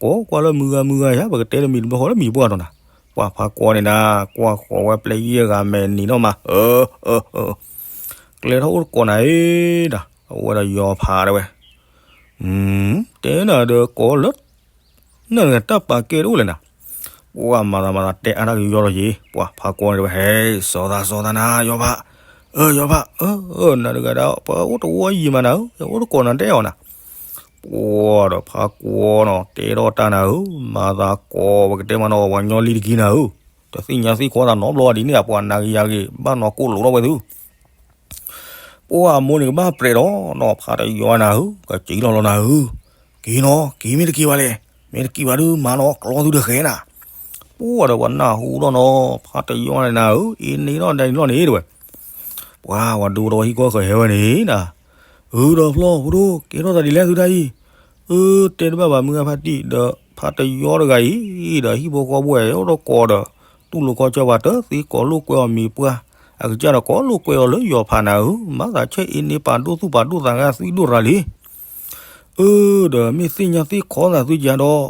ကိးကွၢ်လၢမုၢ်ဂၤမုၢ်ဂၤယၤ, ပကတဲတမံၤတဘျီဃီလၢမံၤပှၢ်နီၤနၤ, ပှၤဖးကွီၤန့ၣ်နၤ, ကွၢ်ဃီၤဝဲပျဲၢ်ယဲၢ်ဂၤမဲာ်နံၤနီၣ်မး, အၢ အၢ အၢ ကျဲထီၣ်အိၣ်တကိးနၤအံၤဒၣ် အဝဲဒီးယီၤဖးတဲဝဲ, တဲနၤဒီးကိးလၢ နတၢ်ပာ်ကဲတအိၣ်လဲၣ်နၤ. ပှၤမၤသးမၤသးတဲအါတၢ်ကယီလီၤက့ၤ ပှၤဖးကွီန့ၣ်တဲဝဲ ဟဲ စီၤသးစီၤသးနၤ ယီၤဖး, အၢ ယီၤဖး, နၤတဂၤဒၣ် ပှၤအိၣ်တဝီယံာ်မးနၤဧၢ, အိၣ်တကိးနၤတဲအီၤနၤ. ပှၤဒီးဖးကွီနီၤ တဲထီၣ်တၢ်နၤဧၢ, မၤသးကိးပကတဲမးနီၤ ပှၤညီလံတကံနၤဧၢ, တသ့ၣ်ညါသ့ၣ်ခီသးနီတဘျီဒ်န့ၣ် ပှၤနၤကယၤဂ့ၤ ဘၣ်နီၢ်ကိၣ်လိာ်ထီၣ်ဝဲသု ပှၤမိၢ်န့ၣ်ကဘၣ်ပြဲးဒီးနီၤ ဖးတယီနၤဧၢ, ကစံးလီၤလီၤနၤဧၢ, က့ၤနီၤ က့ၤမ့ၢ်တက့ၤဘၣ်လဲၣ်, မ့ၢ်တက့ၤဘၣ်ဒုးမၤနီၤ ကျီသုတဃဲနၤ. ပှၤဒီးပှၤနၢ်ဟူဒီးနီၤ ဖးတယီန့ၣ်နၤဧၢ, အ့န့ၣ်ဒီးဒ်န့ၣ်လီၤန့ၣ်တဲဝဲ. ပှၤဝၤဒူတဝီဟံၣ်ကီၢ်ဃၢၤဟဲဝဲန့ၣ်နၤ, အၢ ဒီးဖျီၣ်ဖိဒိၣ် ကဲထီၣ်သးဒ်လဲၣ်သုတၢ်အံၤ, အၢ တဲတဘၣ်ဘၣ်မုၢ်ဂၤဖးတံၢ်ဒီး ဖးတယီတဂၤအံၤဒီး ဟံၣ်ဖိဃီဖိဝဲအိၣ်ဒီးကိးဒီး တူၢ်လိာ်ခီဆၢပှၤတသ့ကိးလိာ်ကွဲအီၤမံၤပှၢ်, အကစၢ်ဒီးကိးလိာ်ကွဲအီၤလၢယီၤဖးနၤဧၢ, မၤသးဆဲအ့န့ၢ်ပာ်ဒိၣ်သူၣ်ပာ်ဒိၣ်သးဂၤသွံၣ်ဒိၣ်ရၤလံ. အၢ ဒီးမ့ၢ်သ့ၣ်ညါသ့ၣ်ခီသးသုကဒီး,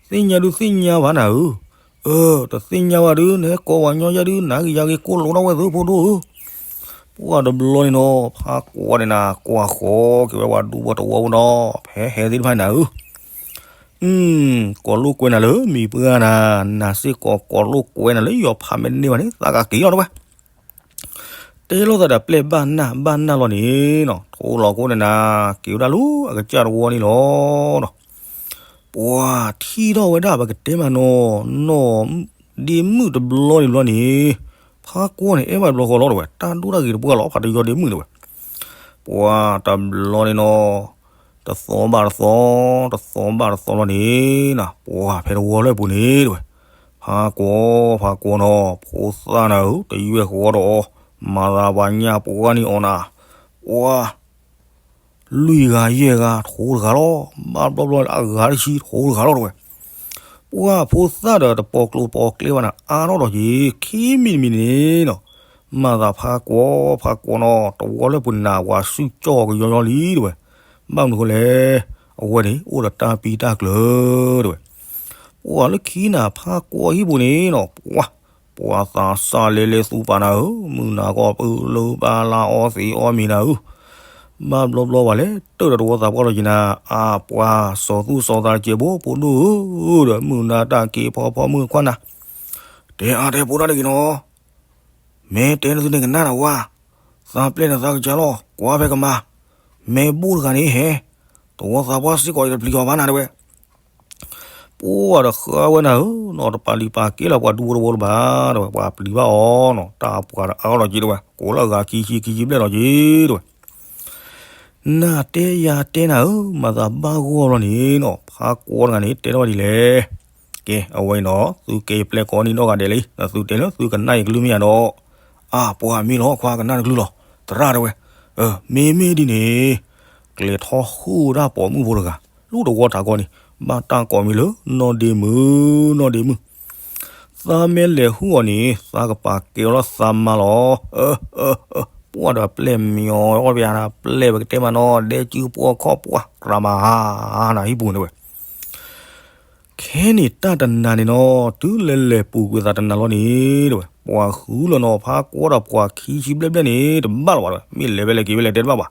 သ့ၣ်ညါဒုးသ့ၣ်ညါဘၣ်နၤဧၢ, အၢ တသ့ၣ်ညါဘၣ်ဒုး နဟဲကိးပှၤညီယဲဒုး နၤကယၤဂ့ၤကိၣ်လိာ်ထီၣ်ဝဲသုဖိဒိၣ်ဧၢ. ပှၤတဘျီန့ၣ်နီၤ ဖးကွီန့ၣ်နၤ ကွၢ်ဃီက့ၤဝဲပှၤဒူဖိတဝီဖိနီၤ ဖဲဟဲသ့ၣ်တဖၣ်န့ၣ်နၤဧၢ, ကိးလိာ်ကွဲနၤလၢမံၤပှၢ်နၤ, နၤစ့ၢ်ကီးကိးလိာ်ကွဲနၤလၢယီၤဖးမဲာ်တန့ၢ်ဘၣ်န့ၣ် သးကက့ၤလီၤတဲဝဲ. တဲလိာ်သးဒီးပျဲၢ်ဘၣ်နၢ်ဘၣ်နၢ်လီၤန့ၣ်နီၤ ထိလီၤခိၣ်န့ၣ်နၤ က့ၤဝဲဒၣ်လၢအကစၢ်တဝီန့ၣ်လီၤနီၤ. ပှၤထံၣ်ထီၣ်ဝဲဒၣ်ပကတဲမးနီၤ နီၢ်ဒ့မုၣ်တဘျီန့ၣ်ဘျီန့ၣ် ဖးကွီန့ၣ် အဲၣ်ဘၣ်တဘျီဃီလီၤတဲဝဲ တၢ်ဒိၣ်တၢ်ဂ့ၤတပှၢ်လီၤ ဖးတယီဒ့မုၣ်တဲဝဲ. ပှၤတဘျီန့ၣ်နီၤ တသီဘၣ်တသီ တသီဘၣ်တသီလီၤန့ၣ်နၤ ပှၤဖဲတဝီလၢပူၤန့ၣ်တဲဝဲ ဖးကွီ ဖးကွီနီၤ ဖိသၣ်နၤဧၢ တယွဲၢ်ဃီဒီးအီၤ မၤသးပှၤညၣ်ပှၢ်န့ၢ်အီၤနၤ ပှၤ လွံၢ်ဂၤယဲၢ်ဂၤထိတဂၤလီၤ ဘၣ်ဘျီဘျီအဂၤတဆံထိတဂၤလီၤတဲဝဲ. ပှၤဖိသၣ်ဒီးတပိာ်ကျိၤပိာ်ကျဲဘၣ်နၤ အါထီၣ်ဒီးက့ၤ ခံမံၤတမံၤန့ၣ်နီၤ မၤသးဖးကွီ ဖးကွီနီၤ တဝီလၢပူၤန့ၣ်နၤ ပှၤစုကၠီၣ်ကယီယီလံတဲဝဲ. ဘၣ်မနုၤဃိလဲၣ် အဝဲန့ၣ် အိၣ်ဒီးတၢ်ပံတၢ်ကျၢၤတဲဝဲ. ပှၤလၢခံနၤဖးကွီဟံၣ်ပူၤန့ၣ်နီၤ ပှၤ ပှၤသးစၢ်လဲၤလဲၤသူပာ်နၤဧၢ မုၢ်နၤကီၢ်ပူၤလၢပာ်လၢအီသံးအီမံၤနၤဧၢ ဘၣ်ဘျီဘျီပှၤလဲၤတၢၢ်ဒီးတဝီသးပှၢ်လီၤက့ၤနၤ အါပှၤစီၤသူၣ်စီၤသးကဲးဘိဖိဒိၣ်ဧၢ ဒီးမုၢ်နၤတၢ်က့ၤဖီဖီမုၢ်ခွါနၤ တဲအါတဲဖိတၢ်တဂ့ၤနီၤ မ့ၢ်တဲနသုန့ၣ်ကနၣ်နဝါ, သးပျဲၢ်နသးကစၢ်လီၤ ကွၢ်ဖဲကမၤ, မ့ၢ်ဘူၣ်တဂၤန့ၣ်ဟဲ, တဝီသးပှၢ်စ့ၢ်ကီးယတပျံၤအီၤဘၣ်နၤတဲဝဲ. ပှၤဒီးဃၢဝဲနၤဧၢ, နီၢ်တပာ်လံၤပာ်ကဲလၢပှၤဒူဖိတဝီလၢၤဘၣ်တဲဝဲ, ပှၤပျံၤဘၣ်အီၤနီၤ, တၢ်ပှၤဒီးအါထီၣ်က့ၤတဲဝဲ, ကိးလၢအဂၤခံဆံခံဆံဘျဲၣ်လီၤက့ၤတဲဝဲ. နၤတဲယၤတဲနၤဧၢ, မၤသးဘၣ်ဂီၢ်လီၤန့ၣ်နီၤ, ဖးကွီတဂၤန့ၣ် တဲထီၣ်ဝဲဒ်လဲၣ်. ကဲ, အဝဲအံၤနီၤ, သုကဲယပျဲၢ်ကိးနံၣ်နီၢ်ဂၤဒဲးလံ, ဒီးသုတဲလၢသုကနၣ်ယကလုၢ်မ့ၢ်ယၤဒီး, အါ, ပှၤမ့ၢ်လီၤခွါကနၣ်တကလုၢ်လီၤ, သရၣ်တဲဝဲ. မ့မ့ၢ်ဒ်န့ၣ်, ကျဲၤထီၣ်ဟူးဝဲဒၣ်ပိာ်မုၣ်ဖိတဂၤ, လူၢ်တဝီတၢ်ကီန့ၣ်, ဘၣ်တၢ်ကိးမံၤလၢ နီၢ်ဒ့မုၣ်, နီၢ်ဒ့မုၣ် သးမ့ၢ်လဲၤဟူးအီၤန့ၣ် သးကပာ်ကဲအီၤလၢသးမါလီၤ. ပှၤဒီးပျဲၢ်မညီဝဲပယၤ, ပျဲၢ်ပကတဲမးနီၤ, ဒဲကုပှီၢ်ခီၣ်ပှၢ်, ကြၢးမၤဟါနၤဟံၣ်ပူၤန့ၣ်ဝဲ. ခဲန့ၣ်တၢ်တနၤန့ၣ်နီၤ, တုၤလဲၤလဲၤပူၤကွံာ်သးတနၤလီၤန့ၣ်တဲဝဲ, ပှၤဃုလီၤနီၤ, ဖးကွီဒီးပှၤခံဆံဘျဲၣ်ဘျဲၣ်န့ၣ် တဘၣ်လီၤဘၣ်, မ့ၢ်လဲၤဝဲလဲၤက့ၤဝဲလဲၤတဲတဘၣ်ဘၣ်.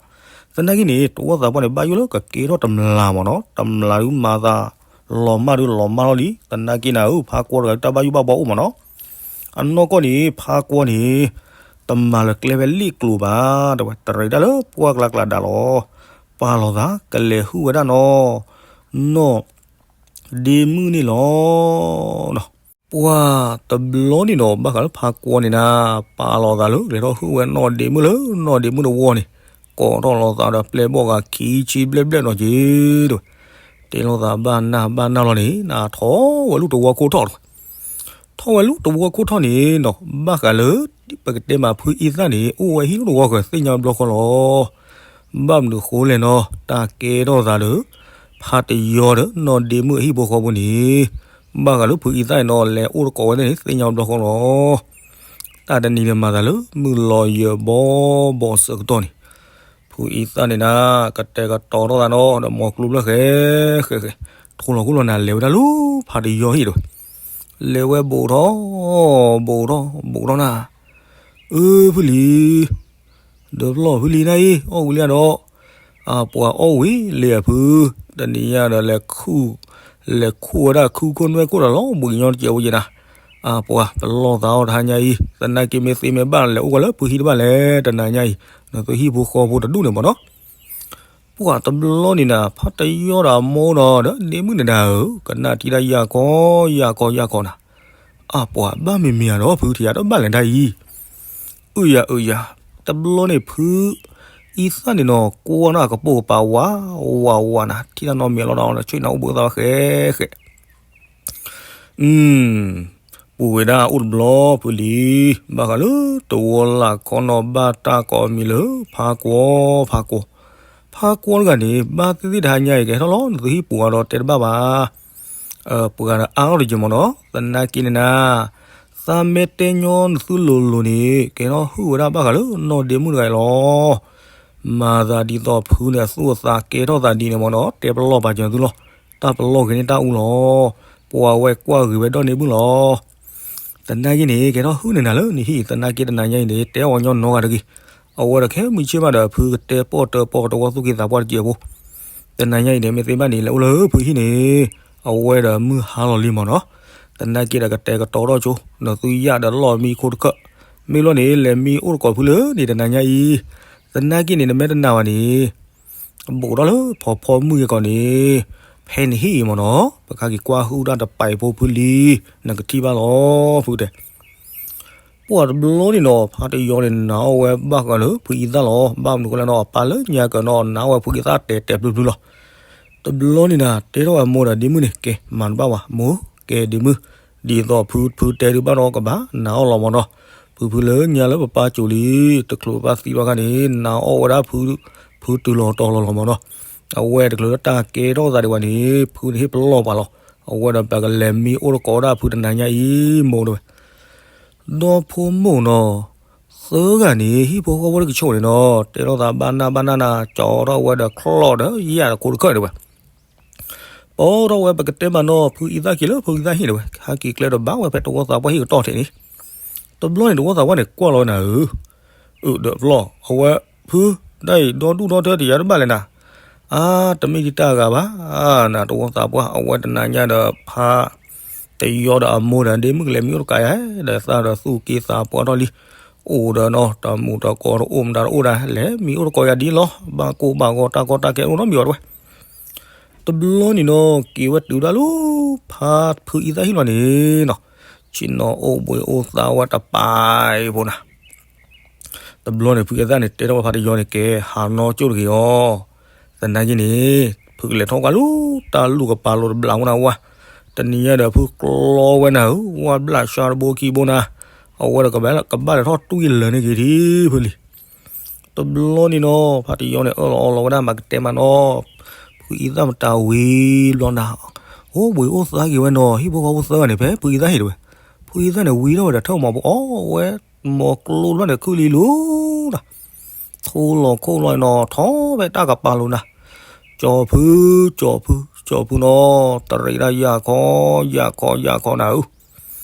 သနာ်က့န့ၣ် တဝီသးပှၢ်န့ၣ် ဘၣ်ယိၣ်လၢကကဲထီၣ်တမျၢ်မးနီၤ, တမျၢ်ဒုးမၤသး လီၤမၢ်ဒုးလီၤမၢ်လီၤလံ, သနာ်က့နၤဧၢ, ဖးကွီတဂၤဒုးတၢ်ဘၣ်ယိၣ်ဘၣ်ဘှီအိၣ်မးနီၤ. အနီၢ်ကီၢ်န့ၣ် ဖးကွီန့ၣ် တမၤလၢကျဲဖဲလ့ၣ်ကျိၤဘၣ်, တဲဝဲ, တရံးတၢ်လၢပှၢ်ကျါကျါဒၣ်လီၤ. ပာ်လီၤသး ကလဲၤဟူးဝဲဒၣ်နီၤ နီၢ်ဒ့မုၣ်န့ၣ်လီၤ. ပှၤတဘျီန့ၣ်ဒီး ဘၣ်ဃးလၢဖးကွီန့ၣ်နၤ, ပာ်လီၤသးလၢ လဲၤထီၣ်ဟူးဝဲနီၢ်ဒ့မုၣ်လၢ နီၢ်ဒ့မုၣ်တဝီန့ၣ်, ကိးထီၣ်လီၤသးဒီးပျဲၢ်ဘီၣ်ဂၤခံဆံဘျဲၣ်ဘျဲၣ်နီၤက့ၤ, တဲဝဲ, တဲလိာ်သးဘၣ်နၢ်ဘၣ်နၢ်လီၤန့ၣ်နၤ, ထီၣ်ဝဲလူၢ်တဝီခိၣ်ထီၣ်တဲဝဲ. ထီၣ်ဝဲလူၢ်တဝီခိၣ်ထီၣ်န့ၣ်နီၤ, ဘၣ်ဃးလၢ ပကတဲမးဖုအံသၣ်န့ၣ် အိၣ်ဝဲဟံၣ်လူၢ်တဝီဃၢၤသ့ၣ်ညါဘျီဃီလီၤ. ဘၣ်မနုၤဃိလဲၣ်နီၤ, တၢ်ကဲထီၣ်သးဒီး ဖးတယီဒီးနီၢ်ဒ့မုၣ်အဟံၣ်ဖိဃီဖိန့ၣ်, ဘၣ်ဃးလၢဖုအံသၣ်န့ၣ်နီၤ လဲၤအိၣ်တကိးဝဲသ့ၣ်န့ၣ် သ့ၣ်ညါဘျီဃီလီၤ. တၢ်တနံၤန့ၣ်မၤသးလၢ မုၢ်လီၤယၢၤဘီဘီအဆၢကတီၢ်န့ၣ်, ဖုအံသၣ်န့ၣ်နၤ ကတဲာ်ကတီၤထီၣ်သးနီၤ ဒီးမိၢ်ကျိၤဘျၢၣ်ဃဲဃဲဃဲ, ထိလီၤခိၣ်လီၤနၤ လဲၤဝဲဒၣ်လၢဖးတယီဟံၣ်တဲဝဲ. လဲၤဝဲဘူးထီၣ် ဘူးထီၣ် ဘူးထီၣ်နၤ, အၢ ဖုလံၤ, ဒီးဖျီၣ်ဖုလံၤနၤအံၤ အီၣ်ဝံၤလံဒီး, အပှၤအီၣ်ဝံၤလံအဖု, တနံၤညါဒီးလဲၤခူၣ်, လဲၤခူၣ်ဝဲဒၣ်ခုခိၣ်နွဲၣ်ခိၣ်ဒီးလီၤဘှံးကညီတစဲးဝဲယဲနၤ, အပှၤပလီၢ်သးအီၣ်တဟါညါအံၤ, သနာ်က့မ့ၢ်သ့မ့ၢ်ဘၣ်လဲၤအိၣ်ကီးလၢဖုဟံၣ်တဘၣ်လဲၣ် တနၤညါအံၤ, နသုဟံၣ်ဖိဃီဖိတဒူၣ်န့ၣ်မ့ၢ်နီၤ. ပှၤတဘျီန့ၣ်နၤ ဖါတယီဒီးအမိၢ်ဒီး ဒ့မုၣ်န့ၣ်နၤဧၢ, ကနၣ်ထံၣ်ဒၣ်ယၢ်ခီယၢ်ခီယၢ်ခီနၤ, အပှၤဘၣ်မ့မ့ၢ်ဧါဒီးဖုထံၣ်ယၤတဘၣ်လဲၣ်တၢ်အံၤ, အုယၤအုယၤ, တဘျီန့ၣ်ဖုအံသၣ်န့ၣ်နီၤ ကွၢ်နီၣ်အကပိာ်ကပၤဝးဝးဝးနၤ, ထံၣ်တၢ်နီတမံၤအလီၢ်ဒီး အီၤဒီးဆ့ၣ်နီၤအိၣ်ဘှံးသၣ်ဝဲဃဲဃဲ အ ပူၤဝဲဒၣ်အိၣ်တဘျီဖုလံ, ဘၣ်ဃးလၢတဝီလၢ်ခီနီၣ်ဘၣ်တၢ်ကိးမံၤလၢ ဖါကွီ, ဖါကွီ, ဖါကွီတဂၤန့ၣ် ဘၣ်သ့ၣ်သ့ၣ်တဟါညါအံၤ ကဟဲထီၣ်လီၤ နသုဟံၣ်ပူၤအီၤဒီးတဲတဘၣ်ဘၣ်, ပှၤဒီးအါထီၣ်တယဲၢ်မ့ၢ်နီၤ, သနာ်က့န့ၣ်နၤ သးမ့ၢ်တဲညီနသုလိၤလိၤန့ၣ် ကဟဲထီၣ်ဟုၣ်ဝဲဒၣ်ဘၣ်ဃးလၢနီၢ်ဒ့မုၣ်တဂၤအံၤလီၤ. မၤသးဒ်သိးဖုန့ၣ်အသူၣ်အသးကဲထီၣ်သးဒ်န့ၣ်မ့ၢ်နီၤ, တဲပလီၢ်ပာ်စၢၤသုလီၤ, တၢ်ပလီၢ်ဂ့ၤန့ၢ်တၢ်အူလီၤ, ပှၤဝဲကွၢ်ဂ့ၤဝဲဒီၣ်န့ၢ်မုၣ်လီၤ. သနာ်က့န့ၣ် ကဟဲထီၣ်ဟုၣ်န့ၢ်နၤလၢနဟံၣ် သနာ်က့တနၤညါအံၤန့ၣ် တဲအီၤညီနီဂၤတဂ့ၤ, အဝဲဒီးခဲမုၢ်ဆ့ၣ်မးဒီးဖုကတဲပီၢ်တၢၢ်ပီၢ်ကတဝီသူၣ်က့သးပှၢ်တစဲးဖိ တနၤညါအံၤန့ၣ် မ့ၢ်သ့ဘၣ်န့ၣ် လဲၤအိၣ်လၢဖုဟံၣ်န့ၣ် အဝဲဒီးမုၢ်ဟါလီၤလံမ့ၢ်နီၤ, သနာ်က့ဒီးကတဲာ်ကတီၤထီၣ်ဆိ နသုယၢ်ဒီးလီၢ်မံခိၣ်တခၢၣ်, မ့ၢ်လီၤန့ၣ် လဲၤမံအိၣ်တကိးဖုလၢန့ၣ်တနၤညါအံၤ, သနာ်က့န့ၣ် နမ့ၢ်တနာ်ဘၣ်န့ၣ် ဘူးထီၣ်လၢဖီဖီမုၢ်ဂ့ၤကီးန့ၣ် ဖဲနဟံၣ်အံၤမ့ၢ်နီၤ, ပကဟဲက့ၤကွၢ်ဟုၣ်တၢ်တပာ်အံၤဖိဖုလံ, နကထံၣ်ဘၣ်လီၤဖုတဲ ပှၤတဘျီန့ၣ်နီၤ ဖါတယီန့ၣ် နာ်အီၣ်ဝဲဘၣ်ဃးလၢဖုအံသၣ်လီၤ, ဘၣ်မနုၤဃိလဲၣ်နီၤ အပၢ်လၢညါကၢၤနီၤ နာ်အီၣ်ဝဲဖုအံသၣ်တဲာ်တဲာ်ဖျုဖျုလီၤ. တဘျီန့ၣ်နၤ တဲထီၣ်ဝဲမိၢ်ဒီးဒ့မုၣ်န့ၣ် ကဲ မၤတဘၣ်ဝဲ မိၢ်ကဲဒ့မုၣ်, ဒ်သိးဖုဖုတဲဒုးဘၣ်ဒီးကဘၣ်နာ်အီၣ်လီၤမ့ၢ်နီၤ, ဖုဖုလၢညါလၢပပၢ်စိၤလံ, တချုးပပၢ်သံဘၣ်ခါန့ၣ် နာ်အီၣ်ဝဲဒၣ်ဖု ဖုတုၤလီၤတီၤလီၤလီၤမ့ၢ်နီၤ, အဝဲတချုးလၢတၢ်ကဲထီၣ်သးဒံးဘၣ်န့ၣ် ဖုန့ၣ်ဟ့ၣ်ပလီၢ်ပှၤလီၤ, အဝဲဒီးပကလဲၤမံအိၣ်တကိးဒၣ်ဖုတနၤညါအံၤ မိၢ်တဲဝဲ ဒီဖိမိၢ်နီၤ, သၢဂၤန့ၣ် ဟံၣ်ဖိဃီဖိတကဆိးန့ၣ်နီၤ တဲထီၣ်သးဘၣ်နၢ်ဘၣ်နၢ်နၤ ကၠီထီၣ်ဝဲဒီးချီၣ်ဒီးယၢ်တခိၣ်တခၢၣ်တဲဝဲ, ပီထီၣ်ဝဲပကတဲမးနီၤ ဖုအံသၣ်က့ၤလၢဖုအံသၣ်ဟံၣ်တဲဝဲ ဟဲက့ၤကျဲဒီးဘၣ်ဝဲဖဲတဝီသးပှၢ်ဟံၣ်ကတီၢ်ထဲန့ၣ်, တဘျီန့ၣ်တဝီသးပှၢ်န့ၣ် ကွၢ်လီၤဝဲနၤဧၢ အုးဒီးပလီၢ် အဝဲ ဖု တၢ်အံၤဒီဒူၣ်ဒီထၢတယၤတဘၣ်လဲၣ်နၤ, အါ တမ့ၢ်ယတၢ်ဂၤဘၣ်, နတဝီသးပှၢ် အဝဲတနၤညါဒီးဖါ တယီဒီးအမိၢ်ဒီးဒ့မုၣ်ကလဲၤမံအိၣ်တကးယါ, ဒီးသးဒီးသူၣ်က့သးပှၢ်ထီၣ်လံ, အိၣ်ဒီးနီၤ တမူတကိးတအိၣ်မတၤတအိၣ်ဒၣ် လဲၤမံအိၣ်တကိးယၤဒ်လီၤ, ဘၣ်ကိၢ်ဘၣ်ဂီၤတၢ်ကီတၢ်ခဲအိၣ်နီတမံၤဘၣ်တဲဝဲ တဘျီန့ၣ်နီၤ က့ၤဝဲတုၤဒၣ်လၢ ဖါဖုအံသၣ်ဟံၣ်လီၤန့ၣ်နီၤ, ဆ့ၣ်နီၤအိၣ်ဘှံးအိၣ်သါဝဲတပာ်အံၤဖိနၤ, တဘျီန့ၣ် ဖုအံသၣ်န့ၣ် တဲထီၣ်ဝဲဖါတယီန့ၣ် ကဲ ဟးနီၢ်ကၠိၣ်တဂ့ၤအီၤ, သနာ်က့န့ၣ် ဖုကလဲၤထီၣ်ကွၢ်လၢတၢ်လူၢ်ကပၤလိၤတဘျီဖိနၤဝဲ, တနံၤညါဒီးဖုကျီဝဲနၤဧၢ ဝဲဘျၣ်ဆှါတဘိခံဘိနၤ, အဝဲဒီးကဘၣ်လဲၤထီၣ်တွံၢ်လၢာ်န့ၢ်က့ၤထံဖုလံ တဘျီန့ၣ်နီၤ ဖါတယီန့ၣ် အၢၣ်လီၤအီလီၤဝဲဒၣ် မၤကတဲမးနီၤ, ဖုအံသၣ်မတၤဝံၤဘျီနၤ, အိၣ်ဘှံးအိၣ်သါက့ၤဝဲနီၤ, ဟံၣ်ဖိဃီဖိသၢဂၤန့ၣ် ဖဲဖုအံသၣ်ဟံၣ်တဲဝဲ, ဖုအံသၣ်န့ၣ် ဝံထီၣ်ဝဲဒီးထၢၣ်မီၤပအီၣ်ဝဲ, မီၤကျိတဖျၢၣ်န့ၣ် ခုၣ်လံလူၤနၤ, ထူလီၤခိၣ်လီၤနီၤ ထီၣ်ဖဲတၢ်ကပၤလိၤနၤ, ကၠီဖု, ကၠီဖု, ကၠီဖုနီၤ, တရံးဒၣ်ယၢ်ခီ, ယၢ်ခီ, ယၢ်ခီနၤဧၢ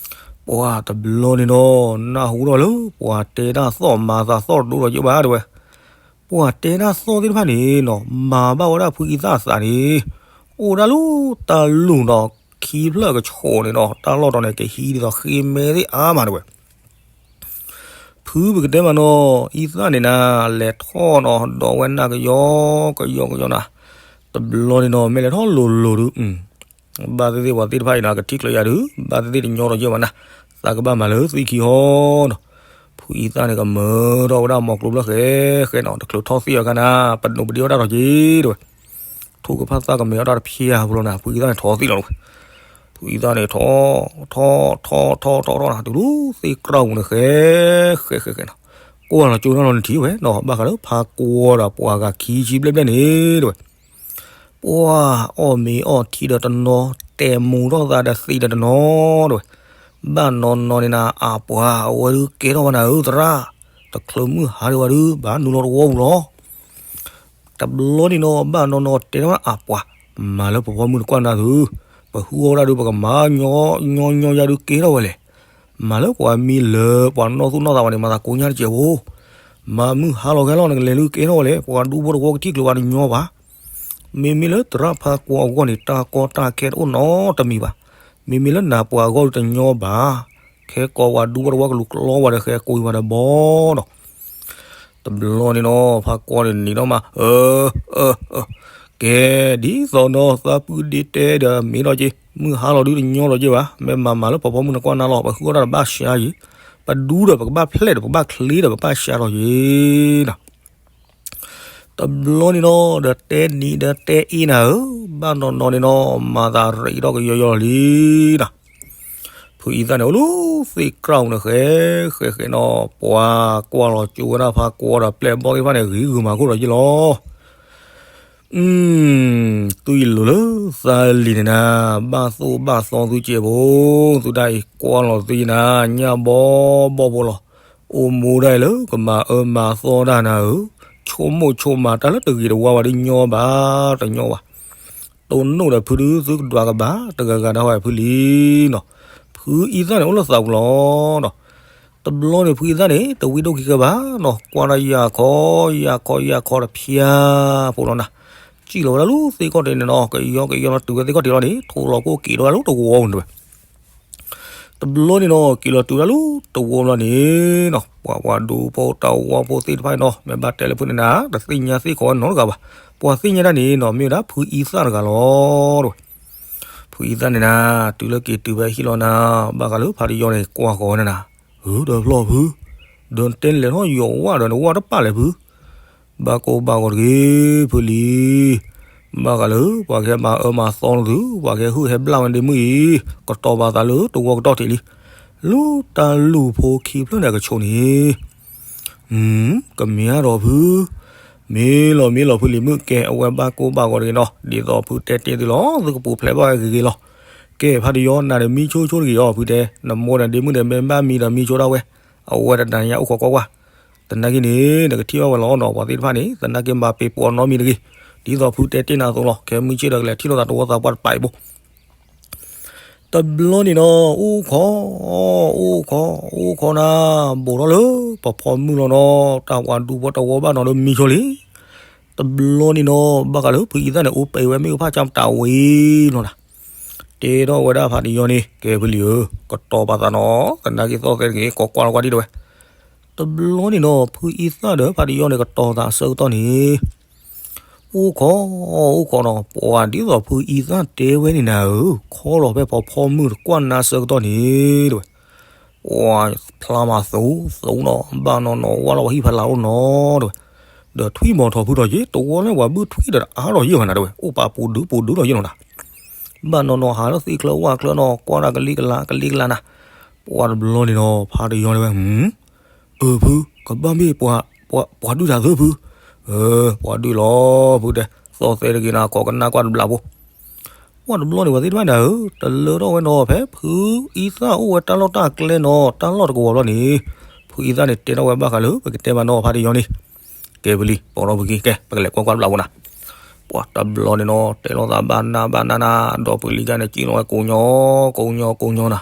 ပှၤတဘျီန့ၣ်နီၤ နၢ်ဟူထီၣ်လၢ ပှၤတဲတၢ်သီၣ်မၤသးသီၣ်တဒိၣ်ဒီးယဘၣ်တဲဝဲ, ပှၤတဲတၢ်သီၣ်သ့ၣ်တဖၣ်န့ၣ်နီၤ မၤဘၣ်ဝဲဒၣ်ဖုအံသၣ်အသးန့ၣ်, အိၣ်ဒၣ်လၢတၢ်လူၢ်နီၤ ခံဖျၢၣ်ကဆိးန့ၣ်နီၤ တၢ်လီၢ်တီၤန့ၣ် ကဟံးဒ်သိးဃ့မဲသ့ၣ်အါမးတဲဝဲ ဖုပကတဲမးနီၤ အံသၣ်န့ၣ်နၤ လဲၤထီၣ်နီၤ ဒီးဝဲနၢ်ကယီ ကယီကယီနၤ, တဘျီန့ၣ်နီၤ မ့ၢ်လဲၤထီၣ်လိၤလိၤဒုး ဘၣ်သ့ၣ်သ့ၣ်ပှၤသ့ၣ်တဖၣ်အံၤနီၤ ကထံၣ်ကျၢၤယၤဒုး ဘၣ်သ့ၣ်သ့ၣ်တညီဒီးယဲၢ်ဘၣ်နၤ, သးကဘၣ်မၤလၢသွံၣ်ခံဟီနီၤ, ဖုအံသၣ်န့ၣ် ကမၢထီၣ်ဝဲဒၣ်မီၤကျိဖျၢၣ်ဃဲဃဲနီၤ တချုးထီၣ်သံအီၤအခါနၤ ပဒိးပဒ့ဝဲဒၣ်ထီၣ်က့ၤတဲဝဲ ထိၣ်ကဖၣ်သၣ်ကမဲာ်အီၣ်တၢ်တဖျၢၣ်ဖိလီၤနၤ ဖုအံသၣ်န့ၣ်ထီၣ်သံလီၤဝဲ, ဖုအံသၣ်န့ၣ်ထီၣ် ထီၣ် ထီၣ် ထီၣ် ထီၣ် ထီၣ်နၤ တုၤလၢသ့ၣ်ကြၢးပူၤန့ၣ် ဃဲ ဃဲ ဃဲ ဃဲနီၤ, ကွၢ်လီၤကၠိနီၤလီၤနထံၣ်ဝဲနီၤ ဘၣ်ဃးလၢဖါကွီဒီးပှၤဂၤခံဆံဘျဲၣ်ဘျဲၣ်န့ၣ်တဲဝဲ ပှၤအီၣ်မ့ၤအီၣ်ထံဒီးတနီၤ တဲမူထီၣ်သးဒီးသံဒီးတနီၤတဲဝဲ, ဘၣ်နီၢ်နီၢ်န့ၣ်နၤ အပှၤအဝဲဒုးကဲထီၣ်ဝဲနၤဧၢသရၣ်, တချုးမုၢ်ဟါဒံးဝဲဒုး ဘၣ်နုာ်လီၤတဝီပူၤလီၤ တဘျီန့ၣ်နီၤ ဘၣ်နီၢ်နီၢ်တဲထီၣ်ဝဲအပှၤ, မၤလၢပဖီမုၢ်တကွၢ်နၤသု, ပဟူအီၣ်ဝဲဒၣ်ဒုး ပကမၤညီညီညီယၤဒုးကဲထီၣ်ဝဲလဲၣ်, မၤလၢပှၤမံလၢပှၤနီၢ်သူၣ်နီၢ်သးဝဲန့ၣ် မၤသးကိညါတစဲးဖိ, မၤမုၢ်ဟါလီၤခဲလီၤ နကလဲၤလၢကဲထီၣ်ဝဲလဲၣ်, ပှၤဒူဖိတဝီကထံၣ်ကျိၤဝဲတညီဘၣ်. မ့မ့ၢ်လၢသရၣ်ဖါကွီအဂီၢ်န့ၣ် တၢ်ကီတၢ်ခဲတအိၣ်နီတမံၤဘၣ်. မ့မ့ၢ်လၢနၤပှၤအဂီၢ်ဒုးတညီဘၣ်. ခဲကိးပှၤဒူဖိတဝီကလူၤကျီဝဲဒီးဃဲကိးဝဲဒီးဘီဒီး တဘျီန့ၣ်နီၤ ဖါကွီန့ၣ်နံၤဒီးမး အၢ အၢ အၢ ကဲ ဒ်သိးနီၤ သးပုၢ်ဒ့တဲဒီးမ့ၢ်ဒီးက့ၤ မုၢ်ဟါလီၤဒုးတညီလီၤက့ၤဘၣ်. မ့ၢ်မၤမၤလၢပှၤဖီမုၢ်နကွၢ်နၢ်လီၤ ပဃုအီၣ်တၢ်တဘၣ်ဆါယံၤ, ပဒူဒီးပကဘၣ်ဖျဲးဒီး ပကဘၣ်ချ့ဒီးပကဘၣ်ဆါထီၣ်ယံၤနီၤ. တဘျီန့ၣ်နီၤ ဒီးတဲနံၤဒီးတဲအ့နၤဧၢ, ဘၣ်နီၢ်နီၢ်န့ၣ်နီၤ မၤသးရ့ဒီးကယီယီလီၤလံနီၤ. ဖုအံသၣ်န့ၣ် အိၣ်လၢသ့ၣ်ကြၢးန့ၣ် ဃဲ ဃဲ ဃဲနီၤ ပှၤကွၢ်လီၤကၠိဝဲဒၣ်ဖါကွီဒီးပျဲၢ်ဘီၣ်သ့ၣ်တဖၣ်န့ၣ် ဂ့ၤဂုာ်မၤခိၣ်ဒီးယ့ၢ်လီၤ. အု သုအံၤလိၤလၢသးလံၤန့ၣ်နၤ, ဘၣ်သိၣ်ဘၣ်သီသုကဲးဖိ, သုဒၣ်အံၤကွၢ်လီၤသုယနၤ, ညၣ်ဘီဘီဖိလီၤ. အိၣ်မူဒၣ်အံၤလၢကမၤအၢမၤသီတၢ်နၤဧၢ, ဆိကမိၣ်ဆိကမးတၢ်လၢတဂ့ၤတဝါဝဲဒ်ညီဘၣ်တညီဘၣ်. တိၢ်နီၣ်ဒီးဖုဒုးသုကဒွးကဘၣ်တဂၤဂၤဒၣ်ဝဲဖုလံနီၤ. ဖုအံသၣ်န့ၣ်အိၣ်လၢသးပူၤလီၤနီၤ. တဘျီန့ၣ်ဖုအံသၣ်န့ၣ် တဝံဒိၣ်ခံကဘၣ်နီၤ, ကွၢ်တၢ်ယၢ်ခီယၢ်ခီယၢ်ခီတဖျၢၣ်ဖိလီၤနၤ. စံၣ်လီၤဝဲဒၣ်လၢသ့ၣ်ခီၣ်ထံးန့ၣ်နီၤ, ကယီကယီလီၤတုၤဝဲသ့ၣ်ခီၣ်ထံးလီၤန့ၣ် ထိးလီၤကိၣ်က့ၤလီၤဝဲဒၣ်လၢတဝီပူၤန့ၣ်ဝဲ. တဘျီန့ၣ်နီၤ က့ၤလီၤတုၤဝဲဒၣ်လၢတဝီလီၤန့ၣ်နီၤ, ပှၤပှၤဒူဖိတဝီဖိသ့ၣ်တဖၣ်န့ၣ်နီၤ, မ့ၢ်ဘၣ်တဲလၢဖုန့ၣ်နၤ, တသ့ၣ်ညါသ့ၣ်ခီဝဲနီတဂၤဘၣ်. ပှၤသ့ၣ်ညါတၢ်န့ၣ်နီၤ မ့ၢ်ဝဲဒၣ်ဖုအံသၣ်တဂၤလီၤတဝဲ. ဖုအံသၣ်န့ၣ်နၤ, တုၤလၢက့ၤတုၤဖဲဟံၣ်လီၤနၤ, ဘၣ်ဃးလၢဖါတယီန့ၣ် ကွၢ်ဃီၤဝဲန့ၣ်နၤ, အၢ ဒီးဖျီၣ်ဖု, ဒီးနတဲလဲၤထီၣ်ယီၤဝၣ်ဒီးနဝၣ်တပာ်လဲၣ်ဖု ဘၣ်ကိၢ်ဘၣ်ဂီၤတဂ့ၤ ဖုလံ. ဘၣ်ဃးလၢပှၤကဟဲမၤအၢမၤသီနသု, ပှၤကဟဲဟုၣ်ဟဲဘျၣ်ဝဲဒ့မုၣ်အံၤ, ကတီၤပာ်သးလၢတဝီကတီၢ်ထံးလံ. လၢတၢ်လူၢ်ဖိခံဖျၢၣ်န့ၣ်အကဆိးန့ၣ်, ကမၠါဒီးဖု, မ့ၢ်လီၤမ့ၢ်လီၤဖုလံၤမုၣ်, ကဲအဝဲဘၣ်ကိၢ်ဘၣ်ဂီၤတဂ့ၤနီၤ, ဒ်သိးဖုတဲတ့ၢ်သုလီၤ, သုကပူၤဖျဲးဘၣ်ဝဲဂ့ၤဂ့ၤလီၤ. ကဲဖါတယီနၤဒီးမံဆိဆိတဂ့ၤအီၤဖုတဲ, နမိၢ်ဒီးဒ့မုၣ်ဒီးမ့ၢ်ဘၣ်မံဒီးမံဆိဒၣ်ဝဲ, အဝဲတနၤညါအိၣ်ခိးကွၢ်ကွၢ် သနာ်က့န့ၣ် နကထံၣ်ဘၣ်ဝဲလီၤနီၤ, ပှၤသ့ၣ်တဖၣ်န့ၣ် သနာ်က့မၤပ့ၤပိာ်နီတမံၤတဂ့ၤ, ဒ်သိးဖုတဲတ့ၢ်နၤအသိးလီၤ. ခဲမုၢ်ဆ့ၣ်ဒီးကလဲၤထံၣ်လိာ်သးတဝီသးပှၢ်တပာ်အံၤဘိ. တဘျီန့ၣ်နီၤ အိၣ်ခိး, အိၣ်ခိး, အိၣ်ခိးနၤ, ဘူးထီၣ်လၢပဖီမုၢ်လီၤနီၤ, တၢ်ပှၤဒူဖိတဝီဘၣ်နီၤလၢမံဆိလံ. တဘျီန့ၣ်နီၤ ဘၣ်ဃးလၢဖုအံသၣ်န့ၣ် အိၣ်ပ့ၤဝဲမ့ၣ်အူဖၣ်ကၠၢ်တၢ်ဝံၤလီၤနၤ. တဲထီၣ်ဝဲဒၣ်ဖါတယီန့ၣ် ကဲဖုလံၤဧၢ, ကတီၤပာ်သးနီၤ, သနာ်က့သီၣ်သဲတဂ့ၤ, ကိးကွၢ်လီၤကွၢ်ဒံးတဝဲ. တဘျီန့ၣ်နီၤ ဖုအံသၣ်ဒီးဖါတယီန့ၣ် ကတီၤသးအဆၢကတီၢ်န့ၣ်, အိၣ်ခိး, အိၣ်ခိးနီၤ, ပှၤဒ်သိးဖုအံသၣ်တဲဝဲန့ၣ်နၤဧၢ, ခီလီၤဖဲပဖီမုၢ်တကွၢ်နါဆၢကတီၢ်န့ၣ်တဝဲ. ပှၤဖျါမးသူသူနီၤ, ဘၣ်နီၢ်နီၢ်ဝၢ်လီၤဝဲဟံၣ်ဖးလၢ်အိၣ်နီၤတဝဲ. ဒီးထွံၣ်မီၤထီၣ်ဖုထီၣ်က့ၤ တဝီလၢပှၤဘုၣ်ထွံၣ်ဒီးတအါထီၣ်ယဲၢ်ဘၣ်နၤတဝဲ, အိၣ်ပာ်ပူၤဒုပူၤဒုထီၣ်ယဲၢ်နီၤနၤ. ဘၣ်နီၢ်နီၢ်ဟးလၢသ့ၣ်ချၢဝၣ်ချၢနီၤ, ကွၢ်တၢ်ကလံကလါကလံကလါနၤ. ပှၤတဘျီန့ၣ်နီၤ ဖါတယီန့ၣ်ဝဲ အၢ ဖု, ကဘၣ်မ့ၢ်ပှၤဒုၣ်တၢ်သၢဖု, ပှၤဒုၣ်လီၤဖုတဲ, သီၣ်သဲတဂ့ၤနၤ ကိးကနၣ်ကွၢ်တဘျီဖိ. ပှၤတဘျီန့ၣ် ပှၤသ့ၣ်တဖၣ်နၤဧၢ, တလၢထီၣ်ဝဲနီၤ ဖဲဖုအံသၣ်အိၣ်ဝဲတၢ်လီၢ်တၢ်ကျဲနီၤ, တၢ်လီၢ်တကဝီၤဘျီန့ၣ်, ဖုအံသၣ်န့ၣ် တဲထီၣ်ဝဲဘၣ်ဃးလၢပကတဲမးနီၤ ဖါတယီန့ၣ်, ကဲဖုလံၤ ပိာ်ထီၣ်ဖုက့ၤ ကဲ ပကလဲၤကွၢ်ကွၢ်တဘျီဖိနၤ. ပှၤတဘျီန့ၣ်နီၤ တဲလိာ်သးဘၣ်နၢ်ဘၣ်နၢ်နၤ, ဒီးပလံၤကါန့ၣ် ကံၣ်လီၤဝဲကိးညီ, ကိးညီကိးညီနၤ.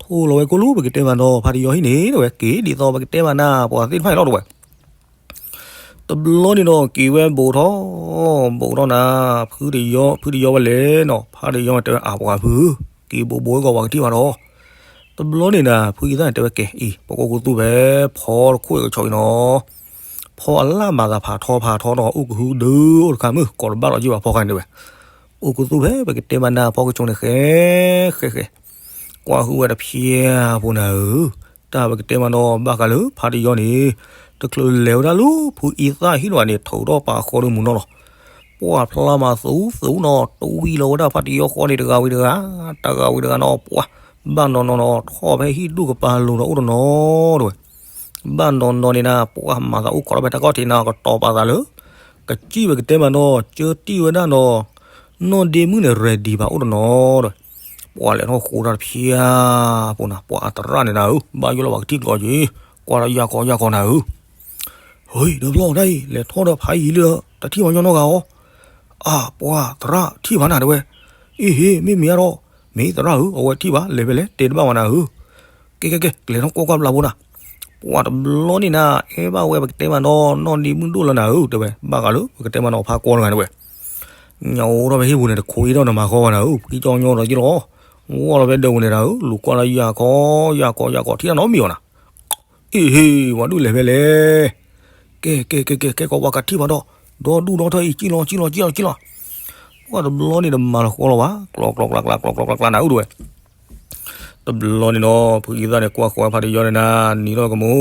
ထိၣ်လီၤဝဲကိၣ်လၢပကတဲမးနီၤ ဖါတယီဟံၣ်န့ၣ် တဝဲက့ၤဒ်သိးပကတဲမးနၤ ပှၤသ့ၣ်တဖၣ်န့ၣ်လီၤတဝဲ. တဘျီန့ၣ်နီၤ က့ၤဝဲဘူးထီၣ်, ဘူးထီၣ်နၤ, ဖုတယီ, ဖုတယီဝဲလဲၣ်နီၤ, ဖါတယီတဲဝဲအပှၤဖု, က့ၤဘူးဘူးဝဲဂီၤပှၤကထံၣ်ဘၣ်ဒီး. တဘျီန့ၣ်နၤ ဖုအံသၣ်န့ၣ်တဲဝဲကဲအံၤ ပကအိၣ်ခူသူၣ်ဖဲဖီတခိၣ်အကဆီအံၤနီၤ, ဖီအလၢ်မၤသးဖးထီဖးထီနီၤ အိၣ်ကဟုဒုအိၣ်တခါမုၣ် ကိးတဘၣ်လီၤယုၢ်ဘၣ်ဖီခါန့ၣ်တဝဲ. အိၣ်ခူသူၣ်ဖဲပကတဲမးနၤဖီကဆိန့ၣ် ဃဲ ဃဲ ဃဲ ကွၢ်ဟုၣ်ဝဲတဖျၢၣ်ဖိနၤဧၢ, တၢ်ပကတဲမးနီၤ ဘၣ်ဃးလၢဖါတယီန့ၣ် တချုးလဲၤဝဲဒၣ်လၢဖုအံသၣ်ဟံၣ်တဝဲန့ၣ် ထုးထီၣ်ပာ်ဃီဒုမုၢ်နီၤလီၤ. ပှၤဖျါမးသူသူနီၤ တဝံလီၤဝဲဒၣ်ဖါတယီဃီန့ၣ် တဂၤဝံၤတဂၤ, တဂၤဝံၤတဂၤနီၤ ပှၤဘၣ်နီၢ်နီၢ်နီၤ ထီၣ်ဖဲဟံၣ်ဒူၣ်ကပၤလိၤဒီးအိၣ်တနီၤတဝဲ. ဘၣ်နီၢ်နီၢ်န့ၣ်နၤ ပှၤမၤသးအိၣ်ခိးထီၣ်ဖဲတၢ်ကီၢ်ထံးနၤ ကတီၤပာ်သးလၢ ကစံၣ်ပကတဲမးနီၤ ကၢတံၢ်ဝဲဒၣ်နီၤ နီၢ်ဒ့မုၣ်န့ၣ် ready ဘၣ်အိၣ်တနီၤတဝဲ. ပှၤလဲၤထီၣ်ဃိတၢ်တဖျၢၣ်ဖိနၤ ပှၤအသရၣ်န့ၣ်နၤဧၢ, ဘၣ်ယိၣ်လီၤပှၤကထံၣ်ကျီက့ၤ, ကွၢ်ထီၣ်ယၢ်ခီယၢ်ခီနၤဧၢ. ဟ့ ဒီးဖျီတၢ်အံၤ လဲၤထီၣ်ဒီးဖးယံာ်လံဒီး တထံၣ်ပှၤညီနီတဂၤအီၤ. အါ ပှၤသရၣ်ထံၣ်ဘၣ်နၤတဝဲ. အ့ဟ့ မ့ၢ်မ့ၢ်အါထီၣ်, မ့ၢ်သရၣ်ဧၢ, အဝဲထံၣ်ဘၣ် လဲၤဖဲလဲၣ် တဲတဘၣ်ဝဲနၤဧၢ. ကဲကဲကဲ ကလဲၤထီၣ်ကွၢ်ကွၢ်ဘျးဖိနၤ. ပှၤတဘျီန့ၣ်နၤ အဲၣ်ဘၣ်ဝဲပကတဲမးနီၤ နီၢ်ဒ့မုၣ်ဒိၣ်လၢနၤဧၢ တဲဝဲ ဘၣ်ဃးလၢပကတဲမးနီၤ ဖါကီတဂၤန့ၣ်ဝဲ ညအိၣ်ထီၣ်ဖဲဟံၣ်ပူၤန့ၣ် တခိးအံၤထီၣ်နမၤဃီဘၣ်နၤဧၢ ပကံၢ်ကၠီညီဒီးယ့ၢ်လီၤ ဝီၢ်လီၤဖဲဒၢးပူၤန့ၣ်နၤဧၢ လူၤကွၢ်လၢယၤခီ ယၤခီ ယၤခီ ထံၣ်တၢ်နီတမံၤအီၤနၤ အ့ဟ့ ပှၤဒုးလဲၤဖဲလဲၣ် ကဲ ကဲ ကဲ ကဲ ကဲ ကီးပှၤကထံၣ်ဖးထီၣ် ဒီဒူၣ်ဒီထၢအံၤ ကံၣ်လီၤ ကံၣ်လီၤ ကံၣ်လီၤ ကံၣ်လီၤ ပှၤတဘျီန့ၣ်တမၤလီၤဃီလီၤဘၣ် ကျီကျီကျါကျါ ကျီကျီကျါကျါနၤဧၢ တဲဝဲ တဘျီန့ၣ်ဒီး ဖုအံသၣ်န့ၣ် ကွၢ်ဃီဖါတယီန့ၣ်နၤ နံၤထီၣ်ကမူ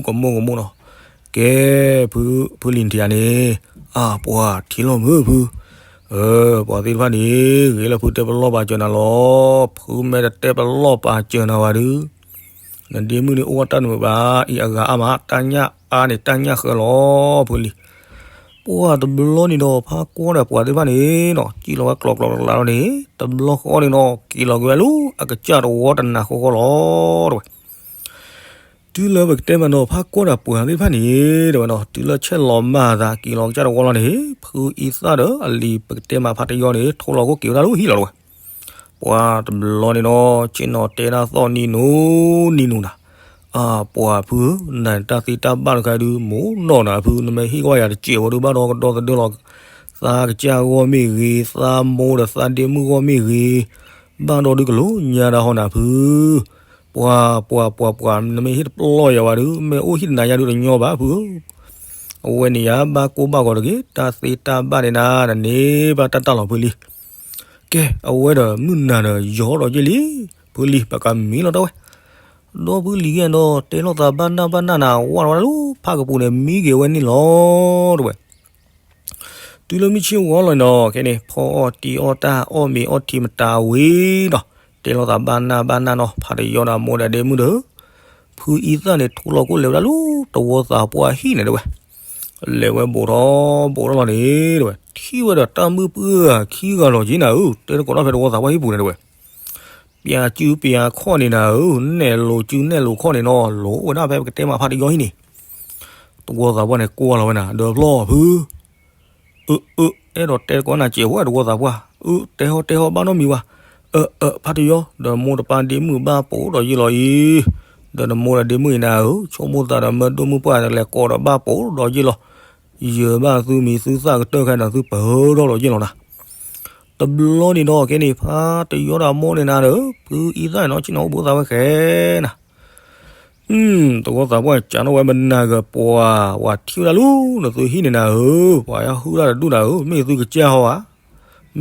ကမူ ကမူနီၤ ကဲ ဖု ဖုလံၤနထံၣ်ဧါန့ၣ် အါ ပှၤထံၣ်လီၤမုၢ်ဖု ပှၤသ့ၣ်တဖၣ်န့ၣ် ဂ့ၤလၢဖုတဲပလီၢ်ပာ်စၢၤနၤလီၤ ဖုမ့ၢ်တတဲပလီၢ်ပာ်စၢၤနၤဘၣ်ဒုး နဒ့မုၣ်န့ၣ်အိၣ်ဝဲတၢ်တမုာ်ဘၣ် အံၤအဂၤအါမး တၢ်ညၣ်အါန့ၣ် တၢ်ညၣ်ဃၢလီၤ ဖုလံၤ ပှၤတဘျီန့ၣ်ဒီး ဖါကွၢ်ဒီးပှၤသ့ၣ်တဖၣ်န့ၣ်နီၤ ကံၣ်လီၤဝဲကျီကျီကျါကျါလီၤန့ၣ် တဘျီဃီန့ၣ်နီၤ က့ၤလီၤက့ၤဝဲလၢအကစၢ်တဝီတနၤဃီဃီလီၤ တဲဝဲ တုၤလၢပကတဲမးနီၤ ဖါကွၢ်ဒီးပှၤသ့ၣ်တဖၣ်န့ၣ် တဲဝဲနီၤ တုၤလၢဆဲးလီၤမၢ်အသး က့ၤလီၤကစၢ်တဝီလီၤန့ၣ် ဖုအံသၣ်ဒီးအလံၤပကတဲမးဖါတယီန့ၣ် ထိလီၤခိၣ်က့ၤဝဲဒၣ်လၢဟံၣ်လီၤ တဲဝဲ ပှၤတဘျီန့ၣ်နီၤ ဆ့ၣ်နီၤတဲဒၣ်သီၣ်နံၤနူနံၤနူနၤ အါ ပှၤဖုဧၢ နတၢ်သ့တၢ်ဘၣ်တခါဒုး မိၢ်နီၢ်နၤဖု နမ့ၢ်ဟ့ၣ်ကီးယၤတစဲးဝဲဒုး ဘၣ်ဒီးကဒီသဒၢလီၤ သးကစၢ်ဂီၢ်မ့ၢ်ဂ့ၤ သးမိၢ်ဒီးသးဒ့မုၣ်ဂီၢ်မ့ၢ်ဂ့ၤ ဘၣ်ဒီးဒုးကလိညါဒၣ်ဟီနၤဖု ပှၤ ပှၤ ပှၤ ပှၤ နမ့ၢ်ဟ့ၣ်တပလီၢ်ယၤဝဲဒုး မ့ၢ်အိၣ်ဟံၣ်တနၤယၤဒုးတညီဘၣ်ဖုဧၢ အဝဲန့ၣ်ယၤဘၣ်ကိၢ်ဘၣ်ဂီၤတဂ့ၤ တၢ်သ့တၢ်ဘၣ်န့ၣ်နၤ နန့ၢ်ဘၣ်တၢ်တၢ်လီၤဖုလံၤ ကဲ အဝဲဒီးမုၢ်နၤဒီးယီၤဒီးယ့ၢ်လံ ဖုလံၤ ပကမံလီၤတဲဝဲ ဒီးဖုလံၤဂ့ၤဒီး တဲလိာ်သးဘၣ်နၢ်ဘၣ်နၢ်နၤ ဝၢ်လီၤဝဲဒၣ်လၢဖးကပူၤန့ၣ် မံက့ၤဝဲန့ၣ်လီၤ တဲဝဲ တုၤလၢမုၢ်ဆ့ၣ်ဝီလီၤနီၤ ခဲန့ၣ် ဖီအီၣ်တံၢ်အီၣ်တၢ် အီၣ်မ့ၤအီထံမတၤဝံၤဒီး တဲလိာ်သးဘၣ်နၢ်ဘၣ်နၢ်နီၤ ဖးတယီဒီးမိၢ်ဒီးဒ့မုၣ်ဒီး ဖုအံသၣ်န့ၣ် ထိလီၤခိၣ်လဲၤဝဲဒၣ်လၢတဝီသးပှၢ်ဟံၣ်န့ၣ်တဲဝဲ လဲၤဝဲဘူးထီၣ်ဘူးထီၣ်လီၤန့ၣ်တဲဝဲ ထံၣ်ဝဲဒီးတၢ်မုၣ်ပှၢ်ခံဂၤလီၤက့ၤနၤဧၢ တဲတကိးထီၣ်ဖဲတဝီသးပှၢ်ဟံၣ်ပူၤန့ၣ်တဲဝဲ ပျၢ်စုပျၢ်ခီၣ်န့ၣ်နၤဧၢ နဲၣ်လိာ်စုနဲၣ်လိာ်ခီၣ်န့ၣ်နီၤ လိာ်ဝဲဒၣ်ဖဲပကတဲမးဖးတယီဟံၣ်န့ၣ် တဝီသးပှၢ်န့ၣ် ကွၢ်လီၤဝဲနၤ ဒီးဖျီၣ်ဖု အၢ အၢ အဲၣ်ဒိးတဲကိးနၤစဲးဝဲတဝီသးပှၢ် အၢ တဲဟီတဲဟီဘၣ်နီတမံၤဘၣ် အၢ အၢ ဖးတယီ ဒီးမိၢ်တပၢ်ဒ့မုၣ်ဘၣ်ပိာ်ဒီးယ့ၢ်လီၤအံၤ ဒီးနမိၢ်ဒီးဒ့မုၣ်အံၤနၤဧၢ ဆိကမိၣ်သးဒီးမၢဒိၣ်မုၣ်ပှၢ်လဲၤကိးဒီးဘၣ်ပိာ်ဒီးယ့ၢ်လီၤ ယၢၤဘၣ်သုမံၤသုသၣ်ကတၢၢ်ခဲဒီးသုပၢၤထီၣ်ဒီးယ့ၢ်လီၤနၤ တဘျီန့ၣ်ဒီး ခဲန့ၣ် ဖးတယီဒီးမိၢ်န့ၣ်နၤဒီး ဖုအံသၣ်နီၤ ဆ့ၣ်နီၤအိၣ်ဘူးသးဝဲဃဲနၤ တဝီသးပှၢ်န့ၣ် ကးထီၣ်ဝဲမနၤဂၤပှၤ ပှၤထံၣ်ဝဲဒၣ်လၢနသုဟံၣ်န့ၣ်နၤဧၢ ပှၤယဟုၣ်တၢ်တဒူၣ်နၤဧၢ မ့ၢ်သုကစၢ်ဟီဧါ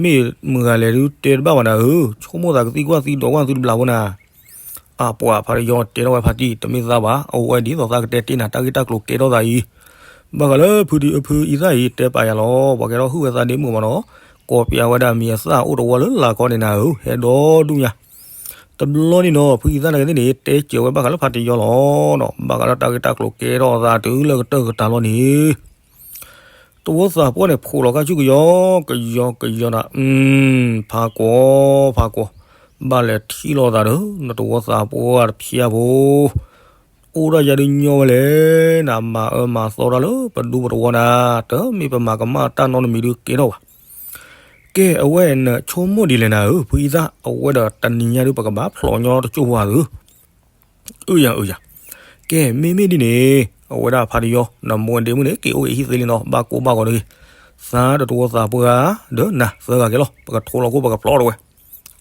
မ့ၢ်မုၢ်ဂၤလဲၤဒုးတဲတဘၣ်ဘၣ်နၤဧၢ ဆိကမိၣ်သးကသံကွၢ်သံဒိးကွၢ်သုတဘျီဖိနၤ အပှၤဖးတယီတဲထီၣ်ဝဲဖါတံၢ် တမ့ၢ်သးဘၣ် အဝဲဒ်သိးသးကတဲတ့ၢ်နၤ တၢ်ဂ့ၢ်တၢ်ကျိၤကဲထီၣ်သးအံၤ ဘၣ်ဃးလၢဖုအံသၣ်အံၤ တဲပာ်ယၤလီၤ ပှၤကဲထီၣ်ဟုၣ်ဝဲသးဒ့မုၣ်မးနီၤ ကီၢ်ပျၢ်ဝဲဒၣ်မံၤအသၣ်အိၣ်တဝီလၢလာ်ခီန့ၣ်နၤဧၢ ဟဲဒီဒူၣ်ညါ တဘျီန့ၣ်နီၤ ဖုအံသၣ်နာ်က့သ့ၣ်န့ၣ် တဲစၢၤဝဲဘၣ်ဃးလၢဖးတယီလီၤနီၤ ဘၣ်ဃးလၢတၢ်ဂ့ၢ်တၢ်ကျိၤကဲထီၣ်အသးတုၤလၢကတၢၢ်ကတၢၢ်လီၤန့ၣ် တဝီသးပှၢ်န့ၣ် ဖိးလီၤခါဆူကယီ ကယီကယီနၤ ဖးကွီၤ ဖးကွီၤ ဘၣ်လဲၤထံၣ်လိာ်သးဒီး နတဝီသးပှၢ်တဖျၢၣ်ဖိ အိၣ်ဒၣ်ယၤဒုးညီဝဲလဲၣ် နမၤအၢမၤသီတၢ်လၢပဒူပတဝီနၤ တမ့ၢ်ပမၤကမၣ်တၢ်နီတမံၤဒုးကဲထီၣ်ဘၣ် ကဲ အဝဲနဆိကမိၣ်ဒ်လဲၣ်နၤဧၢ ဖုအံသၣ် အဝဲဒီးတနံၤညါဒုး ပကဘၣ်ဖျိးညီတစိၢ်ဖိဧါသု အၢယၤ အၢယၤ ကဲ မ့မ့ၢ်ဒ်န့ၣ် အဝဲဒၣ်ဖးတယီ နမိၢ်ဒ့မုၣ်န့ၣ် က့ၤအိၣ်အဟံၣ်သ့လံနီၤ ဘၣ်ကိၢ်ဘၣ်ဂီၤတဂ့ၤ သးဒီးတဝီသးပှၢ်ဒီးနၤသၢဂၤကဲလီၤ ပကထိလီၤခိၣ်ပကဖျိးတဝဲ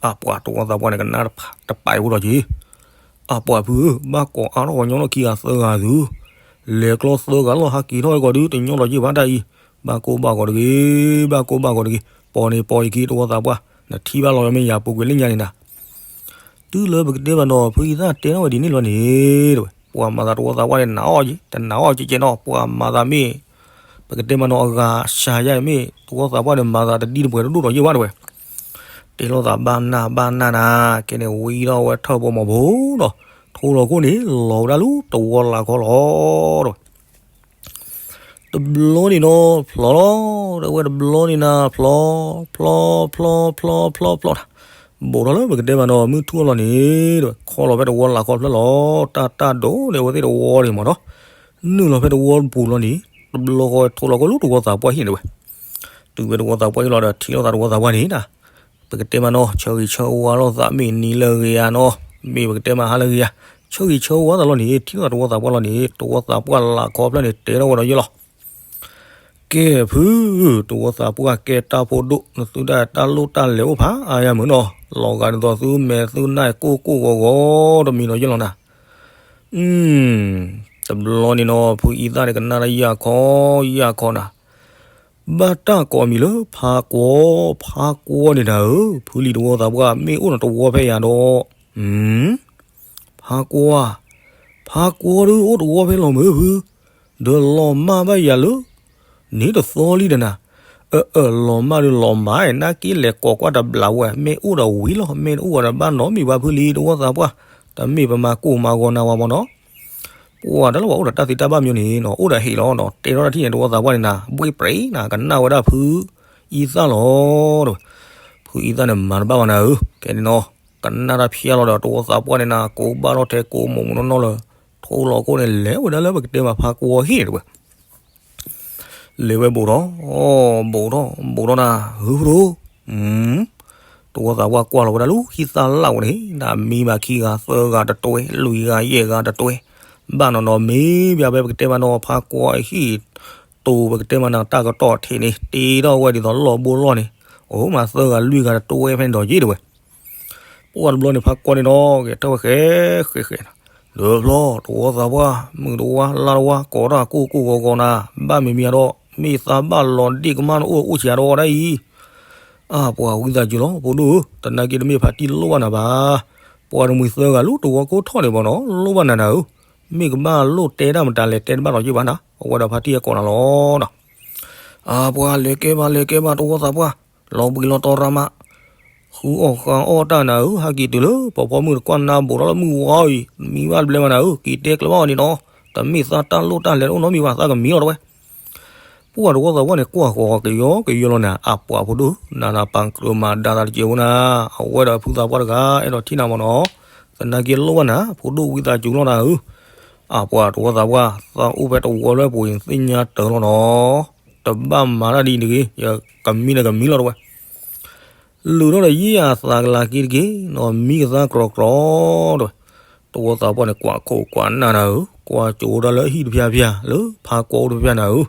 အပှၤတဝီသးပှၢ်န့ၣ် ကနၣ်တပာ်အံၤဖိဒီးက့ၤ အပှၤဖုဧၢ ဘၣ်ကိးအါထီၣ်ဂီၤညီထီၣ်ခံဂၤသၢဂၤသု လဲၤကျီသၢဂၤလီၤ ဟးက့ၤထီၣ်အံၤကီးဒုး တညီလီၤက့ၤဘၣ်တၢ်အံၤ ဘၣ်ကိၢ်ဘၣ်ဂီၤတဂ့ၤ ဘၣ်ကိၢ်ဘၣ်ဂီၤတဂ့ၤ ပိာ်န့ၢ်ပိာ်ယခံတဝီသးပှၢ် နထံၣ်ဘၣ်လီၤမ့ၢ်ယၤပူၤကွံာ်လၢညါန့ၣ်နၤ တုၤလၢပကတဲမးနီၤ ဖုအံသၣ်တဲထီၣ်ဝဲဒ်န့ၣ်လီၤန့ၣ် တဲဝဲ ပှၤမၤသးတဝီသးပှၢ်န့ၣ် နၤအီၣ်က့ၤ တနၤအီၣ်က့ၤကဲနီၤ ပှၤမၤသးမ့ၢ် ပကတဲမးနီၤအဂၤစှၤယါမ့ၢ် တဝီသးပှၢ်န့ၣ် မၤသးတဒံတပှဲၤတဒိၣ်ဒီးယ့ၢ်ဝဲတဝဲ တဲလိာ်သးဘၣ်နၢ်ဘၣ်နၢ်နၤ ကဲန့ၣ်ဝံထီၣ်ဝဲထၢၣ်ဘီမီၤဘိဒီး ထိလီၤခိၣ်န့ၣ် လီၤဝဲဒၣ်လၢတဝီလၢ်ခီလီၤ တဘျီန့ၣ်နီၤ ဖျိးလီၤ တဲဝဲတဘျီန့ၣ်နၤ ဖျိး ဖျိး ဖျိး ဖျိး ဖျိး ဖျိး ဘူးထီၣ်လၢပကတဲမးနီၤ မုၢ်ထူၣ်အလီၤန့ၣ် တဲဝဲ ခီလီၤဖဲတဝီလၢ်ခီဖျၢၣ်လီၤ တၢ်တၢ်ဒိၣ်န့ၣ် အဝဲသ့ၣ်တဝီန့ၣ်မးနီၤ နုာ်လီၤဖဲတဝီပူၤလီၤန့ၣ် တဘျီဃီထိလီၤခိၣ်လၢတဝီသးပှၢ်ဟံၣ်န့ၣ်ဝဲ တုၤဝဲတဝီသးပှၢ်ဟံၣ်လီၤဒီး ထံၣ်လိာ်သးတဝီသးပှၢ်န့ၣ်နၤ ပကတဲမးနီၤ ဆၢဂ့ၤဆၢဝါလိာ်သး မ့ၢ်နံၤလၢအဂ့ၤဧါနီၤ မ့ၢ်ပကတဲမးဟါလၢအဂ့ၤဧါ ဆၢဂ့ၤဆၢဝါသးလီၤန့ၣ် ထံၣ်လိာ်သးတဝီသးပှၢ်လီၤန့ၣ် တဝီသးပှၢ်လၢခီဖျၢၣ်န့ၣ် တဲထီၣ်ဝဲဒီးယဲလီၤ. ကဲဖု, တဝီသးပှၢ်ကဲတၢ်ဖိဒိၣ် နသုတၢ်တၢ်လိၣ်တၢ်လဲၤအိၣ်ဖးအါယၤမုာ်နီၤ, လီၤဂာ်ဒ်သိးသုမဲာ်သုနၢ်ကိၢ်ကိၢ်ဂီၤဂီၤတမံၤဒီးယဲလီၤနၤ. တဘျီန့ၣ်နီၤ ဖုအံသၣ်န့ၣ်ကနၣ်တၢ်ယၢ်ခီ ယၢ်ခီနၤ, ဘၣ်တၢ်ကိးအမံၤလၢဖါကွီ, ဖါကွီန့ၣ်နၤဧၢ, ဖုလံၤတဝီသးပှၢ် မ့ၢ်အိၣ်ဒီးတဝီဖဲယၤဒီး, ဖါကွီ, ဖါကွီဒုးအိၣ်တဝီဖဲလီၤမုာ်ဖု, ဒီးလီၤမၢ်ဘၣ်ယၤလၢ န့ၣ်တသီလံဒီးနၤ, အၢ အၢ လီၤမၢ်ဒုးလီၤမၢ် နာ်က့လဲၤကိးကွၢ်တဘျီဝဲ မ့ၢ်အိၣ်ဒီးဝံၤလီၤ မ့ၢ်တအိၣ်ဝဲဒီးဘၣ်နီတမံၤဘၣ်ဖုလံၤတဝီသးပှၢ်, တမ့ၢ်ပမၤကိၢ်မၤဂီၤနၤဝဲမ့ၢ်နီၤ. ပှၤတၢ်လၢပှၤအိၣ်ဒီးတၢ်သ့တၢ်ဘၣ်မ့ၢ်န့ၣ်နီၤ အိၣ်ဒီးဟ့ၣ်လီၤနီၤ တဲထီၣ်တၢ်ထံၣ်န့ၣ် တဝီသးပှၢ်န့ၣ်နၤ ဘှ့ၣ်ပြံနၤ ကနၣ်ဝဲဒၣ်ဖုအံသၣ်လီၤ. ဖုအံသၣ်န့ၣ်မၤတဘၣ်ဘၣ်နၤဧၢ, ကဲန့ၣ်နီၤ ကနၣ်တၢ်ဖျါလီၤဒီးတဝီသးပှၢ်န့ၣ်နၤ ကိးဘၣ်ထီၣ်ထဲကိးမိၢ်မိၢ်နီၢ်နီၢ်လၢ ထိလီၤခိၣ်န့ၣ် လဲၤဝဲဒၣ်လၢပကတဲမးဖါကွီဟံၣ်တဝဲ လဲၤဝဲဘူးထီၣ်, ဘူးထီၣ် ဘူးထီၣ်နၤ ဟုဖုဒိၣ်, တဝီသးပှၢ်ကွၢ်လီၤဝဲဒၣ်လၢဟံၣ်သၣ်လၣ်ဝဲန့ၣ် နမံဘၣ်ခံဂၤသၢဂၤတတွဲ လွံၢ်ဂၤယဲၢ်ဂၤတတွဲ, ဘၣ်နီၤနီၤမ့ၢ်ဘၣ်ဖဲပကတဲမးနီၤ ဖါကွီအဟံၣ်တိၤပကတဲမးနီၤ တၢ်ကတီၢ်ထံးန့ၣ် တ့ထီၣ်ဝဲဒ်သိးလီၢ်ဘိလီၢ်န့ၣ်, အိၣ်မးသၢဂၤလွံၢ်ဂၤတတွဲဖဲန့ၣ်ဒီးယ့ၢ်တဝဲ ပှၢ်တဘျီန့ၣ် ဖါကွီန့ၣ်ဒီး ဂဲၤထၢၣ်ဝဲဃဲဃဲဃဲနၤ, ဒီးဖျီ တဝီသးပှၢ် မုၢ်တဝါ လါတဝါ ကိးတၢ်ကိၢ်ကိၢ်ဂီၤဂီၤနၤ, ဘၣ်မံၤမံၤအဒီး မ့ၢ်သးဘၣ်လီၤဒ့ၣ်ကမၣ်နအိၣ်အိၣ်ဆံးအဒီးဒ်အံၤ, အၢ်ပှၤဝံသးစူၤလီၤ ဖိဒိၣ်ဧၢ, တနာ်က့တမ့ၢ်ဖါတံၢ်လိၣ်ဘၣ်နၤဘၣ်, ပှၤတမှံၤသၢဂၤလၢတဝီကိးထီၣ်န့ၣ်ဘၣ်နီၤ လိၣ်ဘၣ်နၤနၤဧၢ, မ့ၢ်ကဘၣ်လိၣ်တဲတၢ်မတၤလဲၣ်တဲတဘၣ်ဒီးယ့ၢ်ဘၣ်နၤ, အဝဲဒီးဖါတံၢ်အကိးနၤလီၤနီၤ အၢ်ပှၤလဲၤကဲဘၣ်လဲၤကဲဘၣ်တဝီသးပှၢ်, လီၤဘှံးလီၤတီၤရၤမး, ဃုအီၣ်ဃုအီၣ်တၢ်နၤဧၢ, ဟဲက့ၤတုၤလၢပှၤဖီမုၢ်တကွၢ်နၤ ဘူးထီၣ်လၢမုၢ်ဝါအံၤ မံဘၣ်တဘျဲမးနၤဧၢ, က့ၤတဲကျၢၤဘၣ်အီၤန့ၣ်နီၤ, တမ့ၢ်သးတၢ်လိၣ်တၢ်လဲၤတအိၣ်နီတမံၤဘၣ် သးကမံလီၤတဝဲ ပှၢ်တဝီသးပှၢ်န့ၣ် ကွၢ်ဃီၤကယီကယီလီၤနၤ, အၢ်ပှၤဖိဒိၣ်ဧၢ, နၤနၤပာ်ကြၢးမၤဒါသးတကဲးဖိနၤ, အဝဲဒီးဖုသးပှၢ်တဂၤ အဲၣ်ဒိးထံၣ်နၤမ့ၢ်နီၤ, သနာ်က့လိၣ်ဘၣ်နၤ, ဖိဒိၣ်ဝံသးစူၤလီၤနၤဧၢ အၢ်ပှၤတဝီသးပှၢ် သးအိၣ်ဖဲတဝီလၢပှ့ၤသ့ၣ်ညါတၢ်လီၤနီၤ, တဘၣ်မၤတၢ်ဒ်အံၤတဂ့ၤ, ယကမံဒီးကမံလီၤတဝဲ လုၢ်ထီၣ်ဒီးယဲၢ်အသးကလၤက့ၤတက့ၢ်, နီၢ်မံကသါကြီကြီတဝဲ, တဝီသးပှၢ်န့ၣ် ကွၢ်ခိၣ်ကွၢ်နၢ်နၤဧၢ, ကွၢ်ကၠိဒၣ်လၢဟံၣ်တဖၠါဖၠါ လၢဖါကွီအိၣ်တဖၠါနၤဧၢ,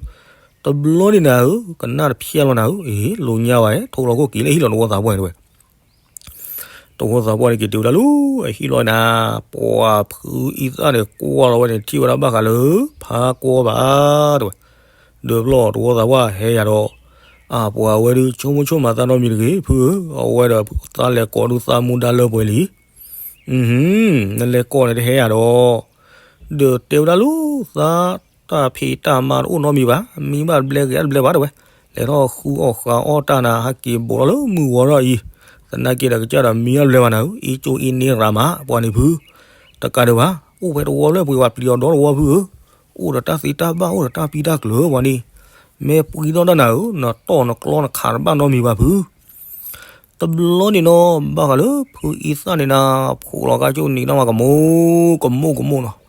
တဘျီန့ၣ်နၤဧၢ, ကနၣ်တဖျါလီၤနၤဧၢ, အ့ လိာ်ညါဘၣ် ထိလီၤခိၣ်က့ၤလၢဟံၣ်လီၤတဝီသးပှၢ်တဝဲ တဝီသးပှၢ်န့ၣ်က့ၤတုၤဝဲဒၣ်လၢအဟံၣ်လီၤနၤ, ပှၤဖုအံသၣ်န့ၣ် ကွၢ်လီၤဝဲန့ၣ် ထံၣ်ဝဲဒၣ်ဘၣ်ဃးလၢ ဖါကွီဘၣ်တဝဲ, ဒီးဖျီၣ်တဝီသးပှၢ်ဟဲယၤဒီး, အၢ်ပှၤဝဲဒုး ဆိကမိၣ်ဆိကမးသးနီတမံၤတဂ့ၤ ဖုဧၢ, အဝဲဒီးသးလဲၤကိးဒုးသးမူဒါလၢပှဲၤလံ နလဲၤကိးန့ၣ်တဟဲယၤဒီး, ဒီးတဲဝဲဒၣ်လၢသးတၢ်ဖံးတၢ်မၤတအိၣ်နီတမံၤဘၣ်, မံဘၣ်တဘျဲဂဲၤတဘျဲဘၣ်တဝဲ, လဲၤထီၣ်ဃုအီၣ်ဃုအီၣ်တၢ်နၤ ဟဲက့ၤဘူးထီၣ်လၢမုၢ်ဝီထီၣ်အံၤ, သနာ်က့ဒီးကစၢ်ဒီးမံဘၣ်တဘျဲဘၣ်နၤဧၢ, အ့ၣ်ကၠိအ့ၣ်န့ၢ်ရၤမး ပှၤန့ၣ်ဖု, တကးဒံးဘၣ်, အိၣ်ဖဲတဝီလၢပှ့ၤဝဲပျံၤအီၤဒီတဝီဖုဧၢ, အိၣ်ဒီးတၢ်သ့တၢ်ဘၣ် အိၣ်ဒီးတၢ်ဖံးတၢ်ကျၢၤပှၤန့ၣ်, မ့ၢ်ပှံၤထီၣ်တၢ်နၤဧၢ, နတီၢ်နကျီနခးတဘၣ်နီတမံၤဘၣ်ဖု တဘျီန့ၣ်နီၤ ဘၣ်ဃးလၢဖုအံသၣ်န့ၣ်နၤ ဖိးလီၤကါကၠိနံၤနီၤမးကမိၢ်ကမိၢ်နီၤ,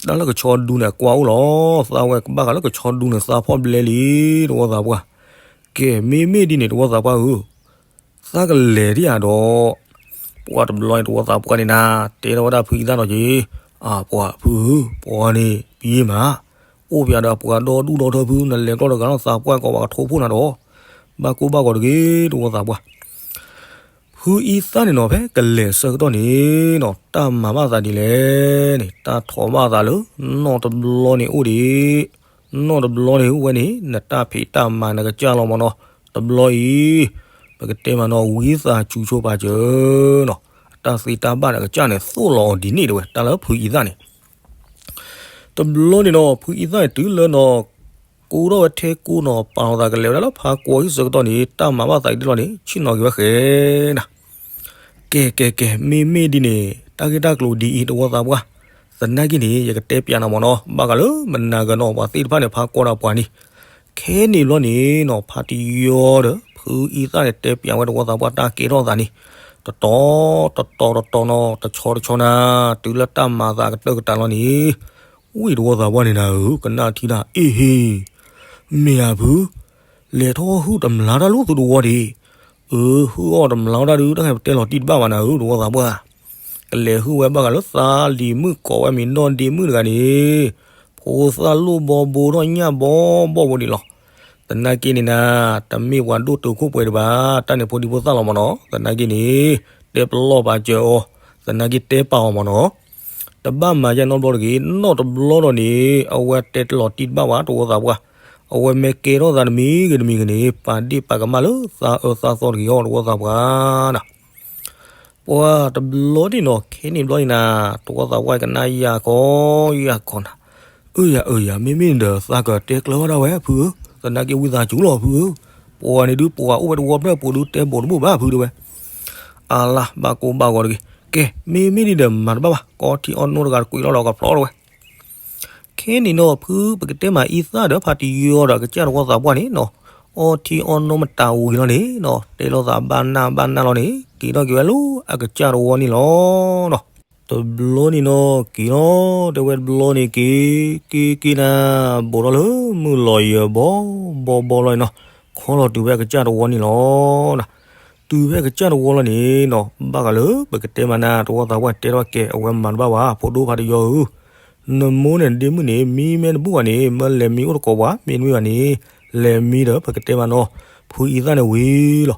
တၢ်လၢကဆီဒူန့ၣ် ကွၢ်အိၣ်လီၤ, သးဝဲကဘၣ်ဃးလၢကဆီဒူန့ၣ် သးဖီၣ်ဘျဲလံ တဝီသးပှၢ်, ကဲ မ့မ့ၢ်ဒ်န့ၣ် တဝီသးပှၢ်ဧၢ, သးကလဲၤဒံးဧါဒီး, ပှၤတဘျီန့ၣ် တဝီသးပှၢ်န့ၣ်နၤ တဲထီၣ်ဝဲဒၣ်ဖုအံသၣ်နီၤက့ၤ, အၢ်ပှၤဖုဧၢ, ပှၤန့ၣ် ပယ့ၢ်မး, အိၣ်ဖျါဒီးပှၤဒီဒူၣ်ဒီထၢဖု နလဲၤကျီၢ်တဂၤလီၤ သးပှၢ်ကိးပှၤကထိဖိနၤဒီး, ဘၣ်ကိၢ်ဘၣ်ဂီၤတဂ့ၤ တဝီသးပှၢ် ဖုအံသၣ်န့ၣ်နီၤ ဖဲကလဲၤဆၢကတီၢ်န့ၣ်နီၤ တၢ်မၤဘၣ်သးဒ်လဲၣ်န့ၣ် တၢ်ထိးဘၣ်သးလၢ နီၢ်တဘျီန့ၣ်အိၣ်ဒံး, နီၢ်တဘျီန့ၣ်ဝဲန့ၣ် နတၢ်ဖံးတၢ်မၤနကစၢ်လီၤမ့ၢ်နီၤ, တဘျီအံၤ ပကတဲမးနီၤ ဝံသးစူၤဆိပာ်စၢၤနီၤ, အတၢ်သ့တၢ်ဘၣ်နကစၢ်န့ၣ် သိၣ်လီၤအီၤဒ်န့ၣ်တဝဲ တၢ်လၢဖုအံသၣ်န့ၣ် တဘျီန့ၣ်နီၤ ဖုအံသၣ်န့ၣ်တုၤလၢနီၤ ကိးထီၣ်ဝဲထဲကိးနီၤ ပာ်လီၤသးကလဲၤဝဲဒၣ်လၢဖါကွီၤဟံၣ်ဆၢကတီၢ်န့ၣ် တၢ်မၤဘၣ်သးအံၤဒ်လီၤန့ၣ် ဆ့ၣ်နီၤက့ၤဝဲဃဲနၤ, ကဲကဲကဲ မ့မ့ၢ်ဒ်န့ၣ် တၢ်ဂ့ၢ်တၢ်ကျိၤဒ်အံၤ တဝီသးပှၢ်, သနာ်က့န့ၣ် ယကတဲပျးနၤမ့ၢ်နီၤ ဘၣ်ဃးလၢမနၤဂၤနီၤ ပှၤသ့ၣ်တဖၣ်န့ၣ် ဖါကွီၤဒီးပှၤန့ၣ် ခဲန့ၣ်ဘျီန့ၣ်နီၤ ဖါတံၢ်ယီၤဒီး ဖုအံသၣ်န့ၣ် တဲပျးဝဲတဝီသးပှၢ်တၢ်ကဲထီၣ်သးန့ၣ် တတီၤတတီၤတတီၤနီၤ တဆီတဆီနၤ တုၤလၢတၢ်မၤသးကတၢၢ်ကတၢၢ်လီၤန့ၣ် ဝံၢ်တဝီသးပှၢ်န့ၣ်နၤဧၢ ကနၣ်ထံတၢ်အ့ၣ်ဟ့ၣ် မ့ၢ်ဧါဖု, လဲၤထီၣ်ဟုၣ်တမျါတၢ်လၢသုတဝီဒံး, အၢ ဟုၣ်အီၣ်တမျါတၢ်ဒုး တၢ်ဟဲပတဲလီၤတံၢ်တဘၣ်ဘၣ်နၤဧၢ တဝီသးပှၢ်, ကလဲၤဟုၣ်ဝဲဘၣ်ဃးလၢသးလံၤမုၣ်ကိးဝဲမံၤနီၢ်ဒ့မုၣ်တဂၤန့ၣ် ဖိသၣ်လိၣ်ဘီဘိထီၣ်ညၣ်ဘီဘီဘိန့ၣ်လီၤ. သနာ်က့န့ၣ်နၤ တမ့ၢ်ပှၤဒိၣ်တုာ်ခိၣ်ပှဲၤဒံးဘၣ်, တၢ်န့ၣ်ဖိဒံဖိသၣ်လီၤမ့ၢ်နီၤ. သနာ်က့န့ၣ် တဲပလီၢ်ပာ်စၢၤအီၤ, သနာ်က့တဲပာ်အီၤမ့ၢ်နီၤ. တဘၣ်မၤယဲနီတဘျီတဂ့ၤ, နီတဘျီဒီးန့ၣ် အဝဲတဲတလီၤတံၢ်တဘၣ်ဘၣ် တဝီသးပှၢ်, အဝဲမ့ၢ်ကဲထီၣ်သးတမံၤဂ့ၤတမံၤဂ့ၤန့ၣ် ပာ်ဒ့ၣ်ပာ်ကမၣ်လၢသးအၢသးသီတဂ့ၤအီၤ တဝီသးပှၢ်နၤ. ပှၤတဘျီန့ၣ်နီၤ ခဲန့ၣ်ဘျီန့ၣ်နၤ တဝီသးပှၢ်ကနၣ်ယၤကီယၤကီနၤ, အၢယၤအၢယၤ မ့မ့ၢ်ဒီးသးကတဲကျၢၤဝဲဒၣ်ဝဲဖုဧၢ, သနာ်က့ဝံသးစူၤလီၤဖုဧၢ, ပှၤန့ၣ်ဒုးပှၤအိၣ်ဝဲတဝီဖျၢၣ်ပူၤဒုးတဲဘိးတဘိၣ်ဘၣ်ဖုတဲဝဲ, အလါဘၣ်ကိၢ်ဘၣ်ဂီၤတဂ့ၤ, ကဲ မ့မ့ၢ်ဒ်ဒီးမၤတဘၣ်ဘၣ် ကအီထံအီနိတဂၤတကွံးလီၤဒီးကဖျီထီၣ်ဝဲ ခဲန့ၣ်နီၤ ဖုပကတဲမးအံသၣ်ဒီးဖါတယီဒီးအကစၢ်တဝီသးပှၢ်န့ၣ်နီၤ, အီထံအီနိမတၤဝံၤလီၤန့ၣ်နီၤ တဲလိာ်သးဘၣ်နၢ်ဘၣ်နၢ်လီၤန့ၣ် က့ၤထီၣ်က့ၤဝဲလၢအကစၢ်တဝီန့ၣ်လီၤ. တဘျီန့ၣ်နီၤ က့ၤလီၤ တဲဝဲတဘျီန့ၣ်က့ၤ က့ၤက့ၤနၤ ဘိးထီၣ်လၢမုၢ်လီၤယၢၤဘီဘီဘီလီၤနီၤ, ခီလီၤတုၤဖဲအကစၢ်တဝီန့ၣ်လီၤ. တုၤဖဲအကစၢ်တဝီလီၤန့ၣ်နီၤ ဘၣ်ဃးလၢပကတဲမးနၤ တဝီသးပှၢ်တဲထီၣ်ကဲ အဝဲမၤတဘၣ်ဘၣ် ဖိဒိၣ်ဖါတယီဧၢ နမိၢ်န့ၣ်ဒ့မုၣ်န့ၣ် မံမ့ၢ်တဘူၣ်ဘၣ်န့ၣ် မၢလဲၤမံအိၣ်တကိးပှၤ မ့တမ့ၢ်ဘၣ်န့ၣ် လဲၤမံဒီးပကတဲမးနီၤ ဖုအံသၣ်န့ၣ်ဝံၤလီၤ.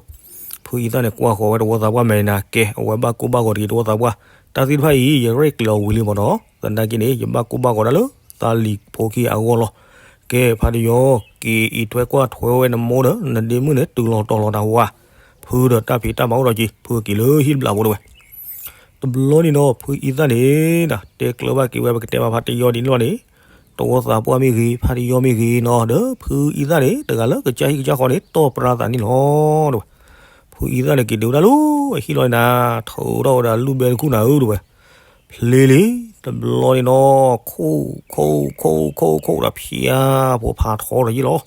ဖုအံသၣ်န့ၣ်ကွၢ်ဃီၤဝဲတဝီသးပှၢ်မဲာ်နၤ ကဲ အဝဲဘၣ်ကိၢ်ဘၣ်ဂီၤတဂ့ၤ တဝီသးပှၢ်, တၢ်သ့ၣ်တဖၣ်အံၤ ယရဲၣ်ကျဲၤအီၤဝံၤလံမ့ၢ်နီၤ, သနာ်က့န့ၣ် ယဘၣ်ကိၢ်ဘၣ်ဂီၤဒၣ်လၢ သးလံၤဖိခံအဂီၢ်လီၤ. ကဲ ဖါတယီ က့ၤအံးထွဲကွၢ်ထွဲဝဲနမိၢ်ဒီး နဒ့မုၣ်န့ၣ် တုၤလီၤတီၤလီၤတၢ်ဝါ, ဖုဒီးတၢ်ဖံးတၢ်မၤအိၣ်ဒီးက့ၤ ဖုက့ၤလၢဟံၣ်တဘျးဖိတဝဲ တဘျီန့ၣ်နီၤ ဖုအံသၣ်န့ၣ် တဲကျၢၤဘၣ်က့ၤဝဲ ပကတဲမးဖါတယီဒ်န့ၣ်လီၤန့ၣ်, တဝီသးပှၢ်မ့ၢ်ဂ့ၤ ဖါတယီမ့ၢ်ဂ့ၤနီၤ ဒီးဖုအံသၣ်န့ၣ် တဂၤလၢကစၢ်ဟံၣ်ကစၢ်ဃီန့ၣ် တီၢ်ပြၢသးန့ၣ်လီၤ တဲဝဲ. ဖုအံသၣ်န့ၣ်က့ၤဒုးဝဲဒၣ်လၢအဟံၣ်လီၤန့ၣ်နၤ, ထုးထီၣ်ဝဲဒၣ်လူၢ်ဘဲတခူၣ်နၤဧၢ တဲဝဲ. ဖျ့လံ, တဘျီန့ၣ်နီၤ ခိၣ်ခိၣ်ခိၣ်ခိၣ်ခိၣ်ဒီးဖၠါဖိဖးထီဒီးယ့ၣ်လီၤ.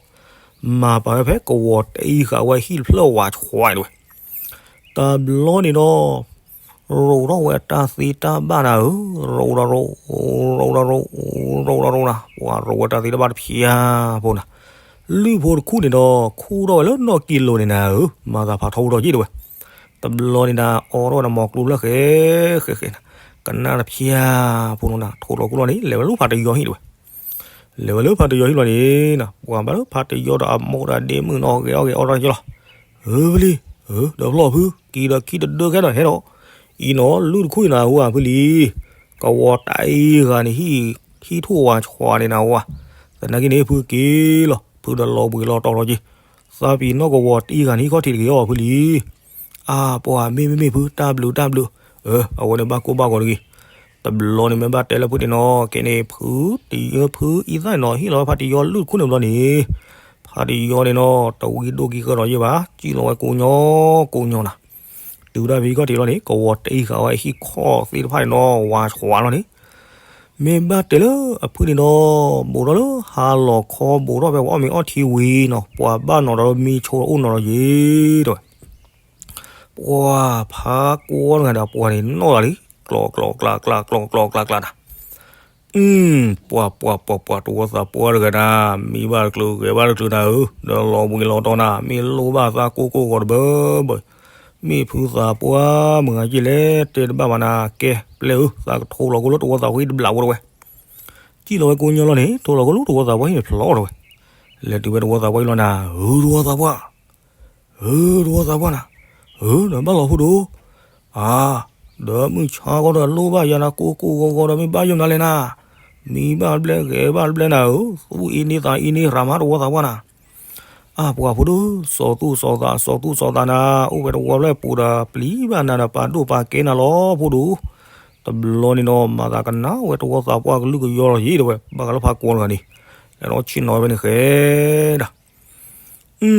မၤပာ်ဝဲဖဲကဝီၤတအံၤဃာ်ဝဲဟံၣ်တဖျၢၣ်ဝးဆှးန့ၣ်တဲဝဲ တဘျီန့ၣ်ဒီး ရိးထီၣ်ဝဲတၢ်သ့တၢ်ဘၣ်နၤဧၢ, ရိးဒီးရိး, ရိးဒီးရိး, ရိးဒီးရိးနၤ, ပှၤရိးဝဲတၢ်သ့တၢ်ဘၣ်တဖၠါဖိနၤ, လုၢ်ဖိတခူၣ်န့ၣ်ဒီး ခူၣ်ထီၣ်ဝဲလၢနီၢ်ကံလိၤန့ၣ်နၤဧၢ, မၤသးဖးထီအိၣ်ဒီးယ့ၣ်တဲဝဲ. တဘျီန့ၣ်နၤ အိးထီၣ်ဝဲဒီးမိၤကျိဖျၢၣ်ဃဲဃဲဃဲဃဲနၤ, ကနၣ်တဖၠါဖိလီၤနၤ, ထိးလီၤခိၣ်လီၤန့ၣ် လဲၤဝဲလၢဖါတယီဟံၣ်တဲဝဲ လဲၤဝဲလၢဖါတယီဟံၣ်လီၤန့ၣ်နၤ, ပှၤဘၣ်လၢဖါတယီဒီးအမိၢ်ဒီးဒ့မုၣ်နီၤ ဂဲၤအီၣ်ဂဲၤအီထီၣ်က့ၤလီၤ. ဧၢ ဖုလံၤ, ဒီးဖျီၣ်ဖု ကံဒီးခံတဒၢခဲဒီးဟဲဒီး, အံၤနီၤ လုၢ်တခူၣ်အံၤနၤဧါ ဖုလံၤ, ကဝီၤတအံၤဂၤန့ၣ် ဟံၣ်ထိၣ်ဝးဆှးန့ၣ်နၤဧါ, သနာ်က့န့ၣ် ဖုက့ၤလီၤ ဖုဒီးလီၤဘှံးလီၤတီၤလီၤက့ၤ, သးပံၤနီၢ်ကဝီၤတအံၤဂၤန့ၣ် ဟံၣ်ခီၣ်ထံးတဂ့ၤအီၤ ဖုလံၤ. အါ ပှၤမ့ၢ်မ့ၢ်မ့ၢ်ဖု တၢ်ဘျုးတၢ်ဘျုး, အဝဲန့ၣ်ဘၣ်ကိၢ်ဘၣ်ဂီၤတဂ့ၤ. တဘျီန့ၣ်မ့ၢ်ဘၣ်တဲလၢဖုန့ၣ်နီၤ ကဲန့ၣ် ဖုတယီ ဖုအံသၣ်န့ၣ်နီၤ ဟ့ၣ်လီၤဖါတယီလုၢ်တခူၣ်န့ၣ်ဘျီန့ၣ်, ဖါတယီန့ၣ်နီၤ တဝံဒိၣ်ကံဃၢဒီးယ့ၢ်ဘၣ် စံၣ်လီၤဝဲကိညီ ကိညီနၤ. တုၤဒၣ်ဖဲဟံၣ်ခီၣ်ထံးလီၤန့ၣ် ကဝီၤတအံၤဃာ်ဝဲဟံၣ်ခီၣ်သ့ၣ်တဖၣ်န့ၣ်နီၤ ဝးဆှးလီၤန့ၣ်, မ့ၢ်ဘၣ်တဲလၢအဖုန့ၣ်နီၤ ဘူးထီၣ်လၢဟါလီၤခီ ဘူးထီၣ်ဖဲပှၤအီၣ်မ့ၤအီထံဝံၤနီၤ ပှၤဘၣ်နီၤဒီးမံဆိအိၣ်နီၤဒီးယ့ၢ်တဲဝဲ ပှၤဖးကွီတဂၤဒီး ပှၤန့ၣ်နီၣ်ဂၤလံ ကျီၣ်ကျီၣ်ကျါကျါ ကျီၣ်ကျီၣ်ကျါကျါနၤ. အု ပှၤပှၤပှၤပှၤ တဝီသးပှၢ်တဂၤနၤ, မံဘၣ်တချုးဂဲၤဘၣ်တချုးနၤဧၢ, ဒီးလီၤဘှံးလီၤတီၤနၤ, မ့ၢ်လိၣ်ဘၣ်သးကိၢ်ကိၢ်ဂီၤတဘၢဘၢ, မ့ၢ်ဖုသးပှၢ်မုၢ်ဂၤက့လဲၣ် တဲတဘၣ်ဘၣ်နၤ, ကဲပျဲၢ်ဧၢ, သးကထိလီၤကအိၣ်လၢတဝီသးပှၢ်ဟံၣ်တဘျးဖိတဝဲ စံၣ်လီၤဝဲကိညီလီၤန့ၣ် ထိလီၤကအိၣ်လၢတဝီသးပှၢ်ဟံၣ်န့ၣ်ဖျိးထီၣ်ဝဲ, လဲၤတုၤဖဲတဝီသးပှၢ်ဟံၣ်လီၤနၤ, ဧၢ တဝီသးပှၢ် ဧၢ တဝီသးပှၢ်နၤ, ဧၢ နဘၣ်လီၤဖိဒိၣ်, အါ, ဒီးမုၢ်ဆါခီဒီးလိၣ်ဘၣ်ယၤနၤ ကိၢ်ကိၢ်ဂီၤဂီၤဒီးမ့ၢ်ဘၣ်ယိၣ်နၤလဲၣ်နၤ, မံဘၣ်တဘျဲဂဲၤဘၣ်တဘျဲနၤဧၢ, သူၣ်အ့န့သးအ့န့ရၤမးတဝီသးပှၢ်နၤ အါ ပှၤဖိဒိၣ် စီၤသူၣ်စီၤသး စီၤသူၣ်စီၤသးနၤ, အိၣ်ဖဲတဝီဖျၢၣ်ပူၤဒီးပျံၤဘၣ်နၤဒီးပာ်ဒိၣ်ပာ်ကဲနၤလီၤဖိဒိၣ်, တဘျီန့ၣ်နီၤ မၤသးကနၣ်ဝဲတဝီသးပှၢ်ကလုၢ်ကယီလီၤယ့ၢ်တဲဝဲ ဘၣ်ဃးလၢဖးကွီတဂၤန့ၣ်, လဲၤထီၣ်ဆ့ၣ်နီၤဝဲဖဲန့ၣ်ဃဲဒၣ် အု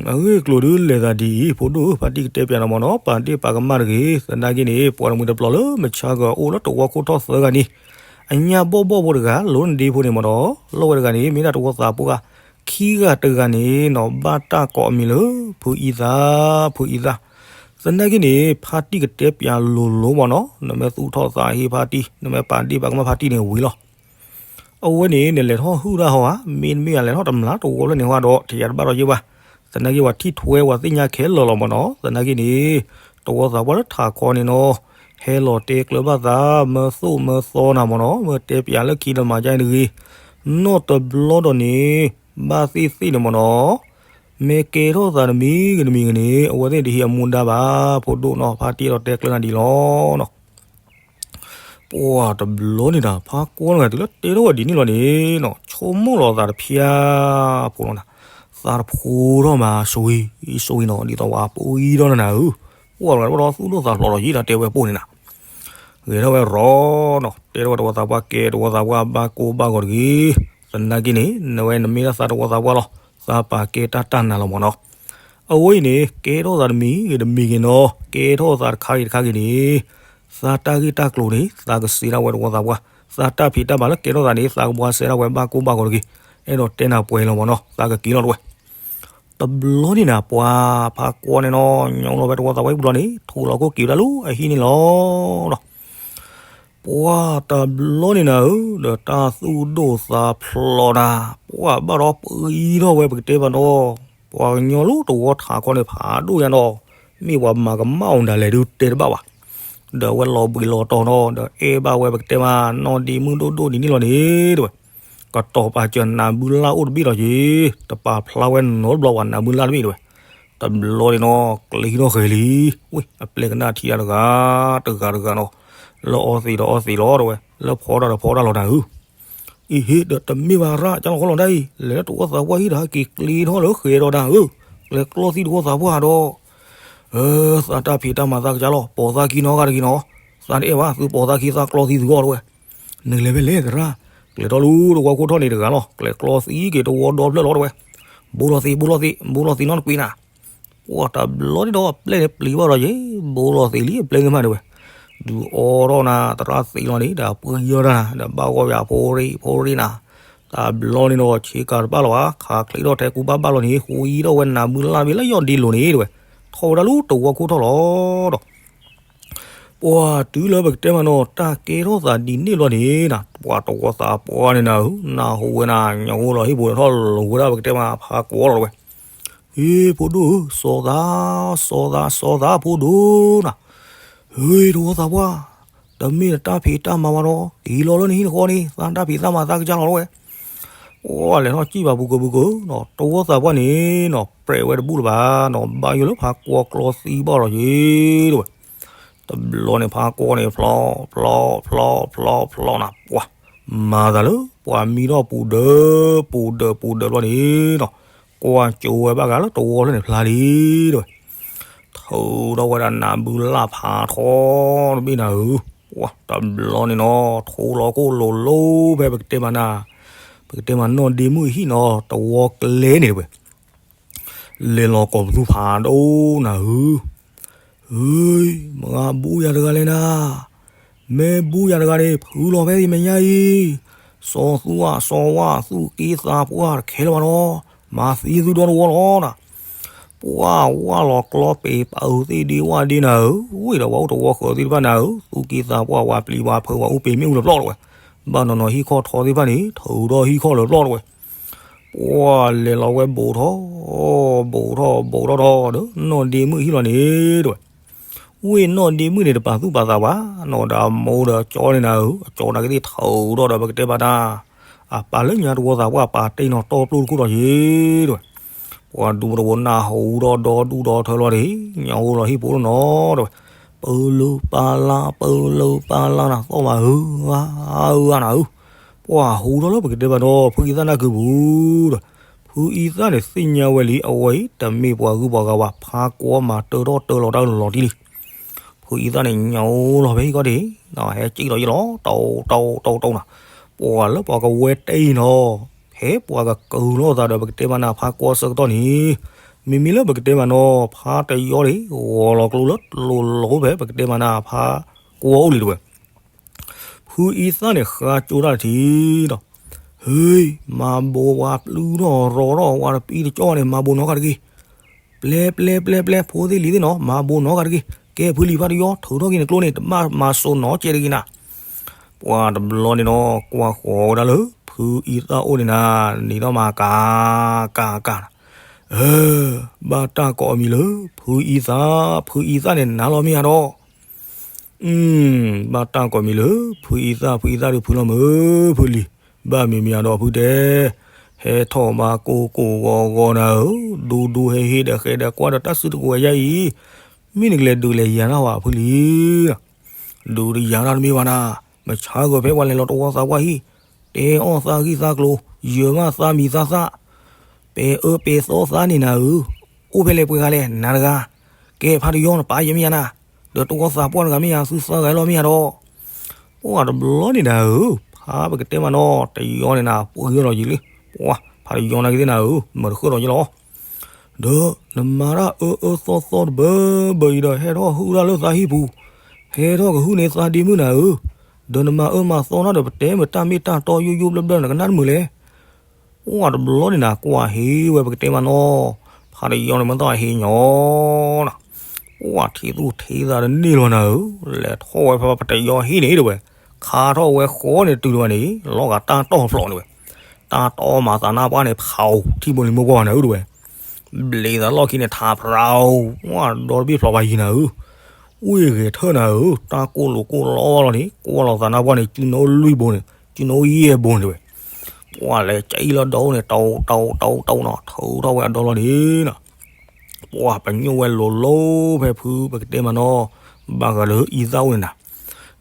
အဂ့ၢ်အကျိၤဒုးလဲၤသးဒ်အံၤ ဖိဒိၣ်ဧၢ, ဖါတံၢ်ကတဲပၠးနၤမ့ၢ်နီၤ, ပာ်ဒ့ၣ်ပာ်ကမၣ်တဂ့ၤ, သနာ်က့န့ၣ် ပှၤတမှံၤတပျီၤလၢမုၢ်ဆါဂီၤအိၣ်လၢတဝီခိၣ်ထီၣ်သၢဂၤန့ၣ်, အညၣ်ဘီၣ်ဘီၣ်ဖိတဂၤ လိၣ်နဒ့ဖိန့ၣ်မ့ၢ်နီၤ, လီၢ်ဝဲတဂၤန့ၣ် မ့ၢ်ဒၣ်တဝီသးပှၢ်ခံဂၤတဂၤန့ၣ်နီၤ ဘၣ်တၢ်ကိးအမံၤလၢ ဖုအံသၣ်, ဖုအံသၣ်, သနာ်က့န့ၣ် ဖါတံၢ်ကတဲပၠးလိၤလိၤမ့ၢ်နီၤ, နမ့ၢ်သူၣ်ထီၣ်သးဟ့ဖါတံၢ်, နမ့ၢ်ပာ်ဒ့ၣ်ပာ်ကမၣ်ဖါတံၢ်န့ၣ်ဝံၤလီၤ အဝဲန့ၣ် နလဲၤထီၣ်ဟုၣ်တၢ်ဟီဧါ, မ့တမ့ၢ်ယလဲၤထီၣ်တမျးတဝီဖျၢၣ်န့ၣ်ဟီဒီး ထံၣ်ယၤတဘၣ်ဒီးယ့ၢ်ဘၣ်, သနာ်က့ပှၤထံၣ်ထွဲပှၤသ့ၣ်ညါခဲလၢာ်လီၤမ့ၢ်နီၤ, သနာ်က့န့ၣ် တဝီသးပှၢ်လၢထးခီန့ၣ်နီၤ, ဟဲလီၤတဲကျၢၤဘၣ်သး မၢသိၣ်မၢသီနၤမ့ၢ်နီၤ, မၢတဲပၠးလၢခံတမၤကါအံၤတဂ့ၤ, နီၢ်တဘျီဒီးန့ၣ် ဘၣ်သ့ၣ်သ့ၣ်န့ၣ်မ့ၢ်နီၤ, မ့ၢ်ကဲထီၣ်သးတမံၤဂ့ၤတမံၤဂ့ၤန့ၣ် အဝဲသ့ၣ်တဟံးအမူဒါဘၣ် ဖိဒိၣ်နီၤ, ဖါတံၢ်အဲၣ်ဒိးတဲကျၢၤနၤဒ်လီၤနီၤ. ပှၢ်တဘျီန့ၣ်နၤ ဖါကွီနဂၤတုၤလၢတဲထီၣ်ဝဲဒ်န့ၣ်လီၤန့ၣ်နီၤ, ဆိကမိၣ်လီၤသးတဖျါဖိလီၤနၤ, သးတဖိထီၣ်မး စှံစှံနီၤ, ဒ်သိးဝဲပှံထီၣ်နၤဧၢ, ပှၢ်လီၤဝဲဒီးသူၣ်ဒိၣ်သးဖျိးလီၤယံၤဒီး တဲဝဲပိၢ်န့ၣ်နၤ ဂဲၤထီၣ်ဝဲရီနီၤ, တဲထီၣ်ဝဲတဝီသးပှၢ်ကဲ တဝီသးပှၢ်ဘၣ်ကိၢ်ဘၣ်ဂီၤတဂ့ၤ, သနာ်က့န့ၣ် နဝဲနမ့ၢ်ဒၣ်သးတဝီသးပှၢ်လီၤ, သးပာ်ကဲတၢ်တၢ်နၤလီၤမ့ၢ်နီၤ. အဝဲအံၤန့ၣ် ကဲထီၣ်သးတမံၤဂ့ၤတမံၤဂ့ၤနီၤ, ကဲထီၣ်သးတခါဂ့ၤတခါဂ့ၤန့ၣ် သးတၢ်ဂ့ၢ်တၢ်ကျိၤန့ၣ် သးကစံးဒၣ်ဝဲတဝီသးပှၢ်, သးတၢ်ဖံးတၢ်မၤလၢကဲထီၣ်သးန့ၣ် သးကဘှါစဲဒၣ်ဝဲဘၣ်ကိၢ်ဘၣ်ဂီၤတဂ့ၤ, အဲၣ်ဒိးတဲနၤပှဲၤလီၤမ့ၢ်နီၤ, သးကက့ၤလီၤတဝဲ တဘျီန့ၣ်နၤ ပှၤဖါကွီန့ၣ်နီၤ ညီလီၤဝဲတဝီသးပှၢ်ဘျီန့ၣ် ထိၣ်လီၤခိၣ်က့ၤဝဲဒၣ်လၢအဟံၣ်န့ၣ်လီၤနီၤ. ပှၢ်တဘျီန့ၣ်နၤဧၢ, ဒီးတၢ်သူၣ်ဒိၣ်သးဖျိးနၤ, ပှၢ်ဘၣ်ဒီးပှံထီၣ်ဝဲပကတဲမးနီၤ, ပှၤကညီလၢတဝီထးခီန့ၣ် ဖးဒိၣ်ညါနီၤ, မ့ၢ်ပှၤမၤကမၣ်အီၤဒၣ်လဲာ်ဒုးတဲတဘၣ်ဘၣ်. ဒီးအဝဲလီၤဘှံးလီၤတီၤနီၤ, ဒီးအဲၣ်ဘၣ်ဝဲပကတဲမး နီၢ်ဒ့မုၣ်ဒိၣ်ဒိၣ်ဒ်န့ၣ်လီၤန့ၣ် တဝဲ ကတီၤပာ်စၢၤနးဘုလၢ်အိၣ်တဘ့ၣ်လီၤက့ၤ, တပာ်ဖျါဝဲနီတဘျီဘၣ် နးဘုလၢ်တဘ့ၣ်တဝဲ. တဘျီန့ၣ်နီၤ ကျ့ထီၣ်ဃဲၤလံ, ဝ့ၢ် အပျဲၢ်ကနၣ်ထံတၢ်တဂၤ တဂၤတဂၤနီၤ, လၢအီသံးဒီးအီသံးလီၤတဝဲ, လၢဖီတၢ်ဒီးဖီတၢ်လီၤနၤဧၢ. အံၤဟ့ၣ်ဒီးတမ့ၢ်ဘၣ်ရၣ် ကၢ်လီၤခီလီၤဒၣ်အံၤ လဲၤလၢတဝီသးပှၢ်ဟံၣ်ဒီးဟဲက့ၤကျ့ထီၣ်လၢဃဲၤဒီးနၤဧၢ, ကျဲကျီသံတဝီသးပှၢ်ဒီး သးတၢ်ဖံးတၢ်မၤသးကစၢ်လီၤ, ပိာ်သးခံနီတဂၤတဂ့ၤနီၤ, သးတအဲၣ်ဘၣ် သုပိာ်သးခံသးကျီသံသုဂီၢ်တဝဲ. နလဲၤဖဲလဲၣ်သရၣ်, ကျဲၤထီၣ်လၢတဝီခိၣ်ထီၣ်န့ၣ်တဂၤလီၤ, ကျဲကျီသံက့ၤတဝီဒီဖျၢၣ်လီၤတဝဲ. ဘိလီၤသံး ဘိလီၤသံး ဘိလီၤသံးနီတကွံးနၤ. ပှၢ်တဘျီန့ၣ်ဒီး ပျဲၢ်န့ၣ်ပျံၤဘၣ်ဒီးယ့ၢ် ဘိလီၤသံးလံ အပျဲၢ်သ့ၣ်မးတဝဲ. ဒုးအီထီၣ်နၤ သရၣ်သံးလီၤန့ၣ် ဒီးပှံယီၢ်တၢ်နၤ ဒီးဘၣ်ဂီၢ်ယၤဖိရံၣ်ဖိရံၣ်နၤ. တဘျီန့ၣ်ဒီး ဆ့ကၤတဘၣ်လီၤဘၣ် ခးချံးထီၣ်ထဲကူဘၣ်ဘၣ်လီၤန့ၣ် ဃုအံထီၣ်ဝဲနးဘုလၢ်ဘ့ၣ်လၢယီၢ်ဒ့လိၤန့ၣ်တဝဲ. ထီၣ်ဝဲဒၣ်လၢတဝီခိၣ်ထီၣ်လီၤဒီး ပှၢ်တုၤလၢပကတဲမးနီၤ တၢ်ကဲထီၣ်သးဒ်န့ၣ်ဘျီန့ၣ်နၤ ပှၤတဝီသးပှၢ်န့ၣ်နၤဧၢ နၢ်ဟူဝဲနၤ ညီအိၣ်လီၤဟံၣ်ပူၤထီၣ်လီၤဝဲဒၣ်ပကတဲမးဖးကွီလီၤတဝဲ. ဟ့ၣ် ဖိဒိၣ်ဧၢ စီၤသး စီၤသး စီၤသးဖိဒိၣ်နၤ. ဟ့ၣ် တဝီသးပှၢ် တမ့ၢ်နတၢ်ဖံးတၢ်မၤဘၣ်ဒီး က့ၤလီၤလၢနဟံၣ်နဃီန့ၣ် သးတၢ်ဖံးတၢ်မၤသးကစၢ်လီၤတဝဲ. ပှၢ်လဲၤထီၣ်စံၣ်ဘၣ်ပူၤကပူၤကနီၤ တဝီသးပှၢ်န့ၣ်နီၤ ပြဲးဝဲတဘူၣ်လၢၤဘၣ်နီၤ ဘၣ်ယိၣ်လၢဖးကွီကျီသံဘၣ်လီၤယ့ၢ်တဝဲ. တဘျီန့ၣ်ဖးကွီန့ၣ် ဖျီ ဖျီ ဖျီ ဖျီ ဖျီနၤ ပှၢ် မၤသးလၢ ပှၤမံထီၣ်ပူၤဒၢး ပူၤဒၢး ပူၤဒၢးဘျီန့ၣ်နီၤ ကွၢ်ကၠိဝဲဘၣ်ဂၤလၢတဝီဖျၢၣ်န့ၣ်ဖျါလံတဝဲ. ထုးထီၣ်ဝဲဒၣ်နးဘုလၢ်ဖးထီတဘ့ၣ်နၤဧၢ, ပှၢ်တဘျီန့ၣ်နီၤ ထိလီၤကိၣ်လိၤလိၤဖဲပကတဲမးနၤ ပကတဲမးနီၢ်ဒ့မုၣ်အဟံၣ်နီၤ တဝီကျဲန့ၣ်တဝဲ လဲၤလီၤကိးပသူဖးဒိၣ်နၤဧၢ. ဟ့ၣ် မ့ၢ်ဘူၣ်ယၤတဂၤလဲၣ်နၤ, မ့ၢ်ဘူၣ်ယၤတဂၤန့ၣ် ဖုလီၤဖဲအံၤမဲာ်ညါအံၤ, စီၤသူအစီၤဝါသူၣ်က့သးပှၢ်တခဲလၢာ်ဘၣ်နီၤ, မၤသံသုဒီတဝီလီၤနၤ. ပှၢ်ဝၢ်လီၤကျီပ့ၤပာ်အုးသ့ၣ်ဒ့ဝၣ်ဒ့နၤဧၢ, ဝ့ၢ်ဒီးပှၤအိၣ်တဝီဃၢၤသ့ၣ်တဖၣ်နၤဧၢ, သူၣ်က့သးပှၢ်ဝဲပျံၤဝဲဖုးဝဲအိၣ်ပ့ၤမ့ၣ်အူလၢပျီတဝဲ, ဘၣ်နီၤနီၤဟံၣ်ခီၣ်ထီသ့ၣ်တဖၣ်န့ၣ် ထုးဒီးဟံၣ်ခီၣ်လၢပျီတဝဲ. ပှၢ်လဲၤလီၤဝဲဘူးထီၣ် ဘူးထီၣ်ဘူးထီၣ်ဒီး နီၢ်ဒ့မုၣ်ဟံၣ်လီၤန့ၣ်တဝဲ. ဝ့ၢ်နီၢ်ဒ့မုၣ်န့ၣ် တပာ်သူၣ်ပာ်သးဘၣ်နီၤ, ဒီးအမိၢ်ဒီးကၠီန့ၣ်နၤဧၢ, အကၠီနာ်က့သ့ၣ်ထုးဒီးဒီးပကတဲမးနၤ, အပာ်လၢညါတဝီသးပှၢ်ပာ်တ့ၢ်နီၤတီပျိၢ်တခိၣ်ဒီးယ့ၢ်တဝဲ. ပှၤဒူတဝီနၢ်ဟူဒီးဒီဒူၣ်ဒီထၢလီၤန့ၣ် ညီအိၣ်လီၤဟံၣ်ဖိလီၤနီၤတဝဲ. ပလၢပလါ ပလၢပလါနၤ သီၣ်မးဧၢ ဧၢနၤဧၢ, ပှၤဟူထီၣ်လၢပကတဲမးနီၤ ဖုအံသၣ်နၢ်ကုပူၤဒီး ဖုအံသၣ်န့ၣ်သ့ၣ်ညါဝဲလံ အဝဲအံၤ တမ့ၢ်ပှၤဂုၤပှၤဂၤဘၣ် ဖးကွီမၤတၢထီၣ်တၢလီၤတၢ်လီၤတံၢ်လံ. ဖုအံသၣ်န့ၣ် ညီလီၤဖဲဟံၣ်ခီၣ်ထံး ဟဲကံၣ်လီၤယံၤလီၤ တီတီတီတီနၤ, ပှၤလၢပှၤကဝဲတဲအံၤနီၤ, ဖဲပှၤကကုၤလီၤသးဒီးပကတဲမးနၤ ဖးကွီဆၢကတီၢ်န့ၣ်, မ့မ့ၢ်လၢပကတဲမးနီၤ ဖးတယီန့ၣ် ဂီၤလီၤကျိလၢလိၤလိၤဖဲပကတဲမးနၤ ဖးကွီအိၣ်လံတဝဲ. ဖုအံသၣ်န့ၣ် ဃါကၠိတၢ်တထံၣ်ဒီး, ဟ့ၣ် မၤဘိးဝဲပျုၢ်ထီၣ်ရီထီၣ်ဝဲတပံတကၠီန့ၣ် မၤဘိးနီၤကတဂ့ၤ, ပျဲပျဲပျဲပျဲ ဖိသ့ၣ်လံၤသ့ၣ်နီၤ မၤဘိးနီၤကတဂ့ၤ, ကဲဖုလံၤဖးတယီ ထုးထီၣ်က့ၤနကျိန့ၣ် တဘၣ်မၤစိးနီၤကဲးတဂ့ၤနၤ. ပှၤတဘျီန့ၣ်နီၤ ကွၢ်ဃီၤဝဲဒၣ်လၢ ဖုအံသၣ်အိၣ်န့ၣ်နၤ နံၤထီၣ်မၤကၤကၤကၤနၤ, အၢ ဘၣ်တၢ်ကိးအမံၤလၢ ဖုအံသၣ်, ဖုအံသၣ်န့ၣ် နၤလီၤမ့ၢ်ဧါဒီး အ ဘၣ်တၢ်ကိးမံၤလၢ ဖုအံသၣ် ဖုအံသၣ်ဒုးဖုလီၤမုၢ် ဖုလံၤ, ဘၣ်မံၤမံၤအဒီးဖုတဲ, ဟဲထီၣ်မၤကိၢ်ကိၢ်ဂီၤဂီၤနၤဧၢ, ဒူဒူဟဲဟ့ဒီးဃဲဒီးကွၢ်ဒီးတၢ်စုတကဝဲၤယါအံၤ, မ့ၢ်နကလဲၤဒုးလဲၤယၤတၢ်ဝဲဖုလံၤ ဒုးတယၤတၢ်တမ့ၢ်ဘၣ်နၤ, မဆါဂီၤဖဲပှၤလဲၤလီၤတဝီသးပှၢ်ဟံၣ်, တဲအီၣ်သးဂံၢ်သးကျိၤ, ယၢၤမးသးမံၤသးသၣ်, ပဲအၢပဲသီသးန့ၣ်နၤဧၢ, အိၣ်ဖဲလဲၣ်ပှဲၤဂၤလဲၣ် နၤတဂၤ, ကဲဖးတယီနပာ်ယဲမ့ၢ်ယါနၤ, ဒီးတဝီသးပှၢ်တဂၤမ့ၢ်ယါ သုသးဂၤလီၤမ့ၢ်ယါဒီး ပှၢ်တဘျီန့ၣ်နၤဧၢ, ဖးပကတဲမးနီၤ တယီန့ၣ်နၤ ပှၢ်ဂ့ၤလီၤယံၤလံ, ပှၢ်ဖးတယီနၤကသ့ၣ်နၤဧၢ မၤတဃၢၣ်ဒီးယလီၤ ဒီးနမၤတၢ်အၢအၢသီသီတဘၢဘၢအံၤဒီး ဟဲထီၣ်ဟုၣ်တၢ်လၢသးဟံၣ်ပူၤ, ဟဲထီၣ်ကဟုၣ်န့ၢ်သးဒ့မုၣ်နၤဧၢ, ဒီးနမၤအၢမၤသီတၢ်ဒီး ပတဲမ့ၢ်တၢ်မ့ၢ်တၢ်တီယိယိဘျၢဘျၢ နကနၣ်တမုာ်လဲၣ် ပှၢ်တဘျီန့ၣ်နၤ ကွၢ်ဟ့ဝဲပကတဲမးနီၤ, ဖးတယီန့ၣ်မ့ၢ်သီဟ့ညီနၤ, ပှၢ်ထံသူၣ်ထံသးတန့ၢ်လီၤနၤဧၢ, လဲၤထီၣ်ဝဲဖဲဖးတယီဟံၣ်န့ၣ်တဝဲ, ခါထီၣ်ဝဲဃီန့ၣ်တုၤတဝဲန့ၣ် လီၤဂာ်တၢ်တီၢ်ဖျိးန့ၣ်ဝဲ, တၢ်တီၢ်မၤသးနါပှၢ်န့ၣ် ဖးထံဘိန့ၣ်မိၢ်ပှၢ်နၤဧၢတဝဲ ဘျံးသးလီၢ်ခံန့ၣ် ထးဖြး, ဒီတဘ့ၣ်ဖျိးဘၣ်ယံၤနၤဧၢ, ဝ့ၢ်ဂဲၤထၢၣ်နၤဧၢ, တၢ်ကိၢ်လိာ်ကိၢ်လီလီၤန့ၣ် ကွၢ်လီၤသးနါပှၢ်န့ၣ် စုနအိၣ်လွံၢ်ဘိန့ၣ် စုနအိၣ်ယဲၢ်ဘိန့ၣ်တဝဲ, ပှၢ်လဲၤကအံၣ်လီၤဒီးအိၣ်န့ၣ် တဝ်တဝ်တဝ်တဝ်နီၤ ထုးထီၣ်ဝဲအဒီလီၤန့ၣ်နီၤ ပှၢ်ပညိၣ်ဝဲလိၤလိၤဖဲဖုပကတဲမးနီၤ, ဘၣ်ဃးဒီးအံသၣ်အိၣ်န့ၣ်နၤ,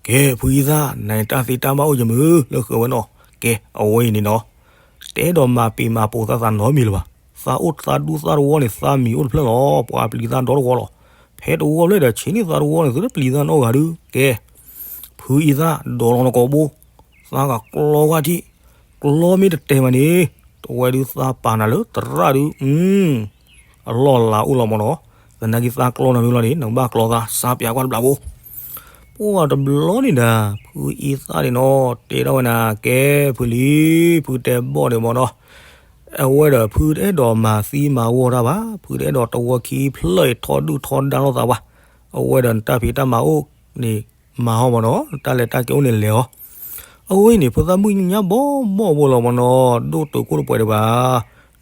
ကဲဖုအံသၣ် နတၢ်သ့တၢ်ဘၣ်အိၣ်ယမုၢ်လၢဃုာ်ဝဲနီၤ, ကဲအဝဲအံၤန့ၣ်နီၤ, တအဲၣ်ဒိးမၤပ့ၤမၤပိာ်သးသးနီတမံၤလၢၤဘၣ်, သးအိၣ်သးဒူသးတဝီန့ၣ် သးမံၤအိၣ်တဖျၢၣ်လီၤ, ပှၤပျံၤသးဒီတဝီလီၤ, ဖဲတဝီဖျၢၣ်ဒီးဆံးန့ၢ်သးတဝီန့ၣ် သုတပျံၤသးနီတဂၤဒုး, ကဲ ဖုအံသၣ် ဒိးလီၤနကိာ်ဘိ, သးကကျီကွၢ်ထံၣ်, ကျီမ့ၢ်တတဲာ်မးန့ၣ်, တဝဲဒုးသးပာ်နၤလၢသရၣ်ဒုး, အလီၢ်လၤအိၣ်လီၤမးနီၤ, သနာ်က့သးကျီနၤမ့ၢ်လီၤန့ၣ် နကဘၣ်ကျီသး စးပၠးကွၢ်တဘျးဖိ, ပှၢ်တဘျီန့ၣ်ဒၣ် ဖုအံသၣ်န့ၣ်နီၤ တဲထီၣ်ဝဲနၤ ကဲဖုလံၤ, ဖုတဲဘီၣ်န့ၣ်မးနီၤ, အဝဲဒီးဖုတအဲၣ်ဒိးမၤသံမၤဝီတၢ်ဘၣ်, ဖုတအဲၣ်ဒိးတဝီခံဖျၢၣ်အံၤထီဒုၣ်ထီဒါလိာ်သးဘၣ်, အဝဲဒီးနတၢ်ဖံးတၢ်မၤအိၣ်န့ၣ် မၤဟီမးနီၤ, နတၢ်လဲၤတၢ်ကဲအိၣ်န့ၣ်လဲၤအီၤ, အဝဲအံၤန့ၣ် ဖိသၣ်မုၣ်ညါဘီဘီဘိလီၤမးနီၤ, ဒိၣ်တုာ်ခိၣ်တပှဲၤဒံးဘၣ်,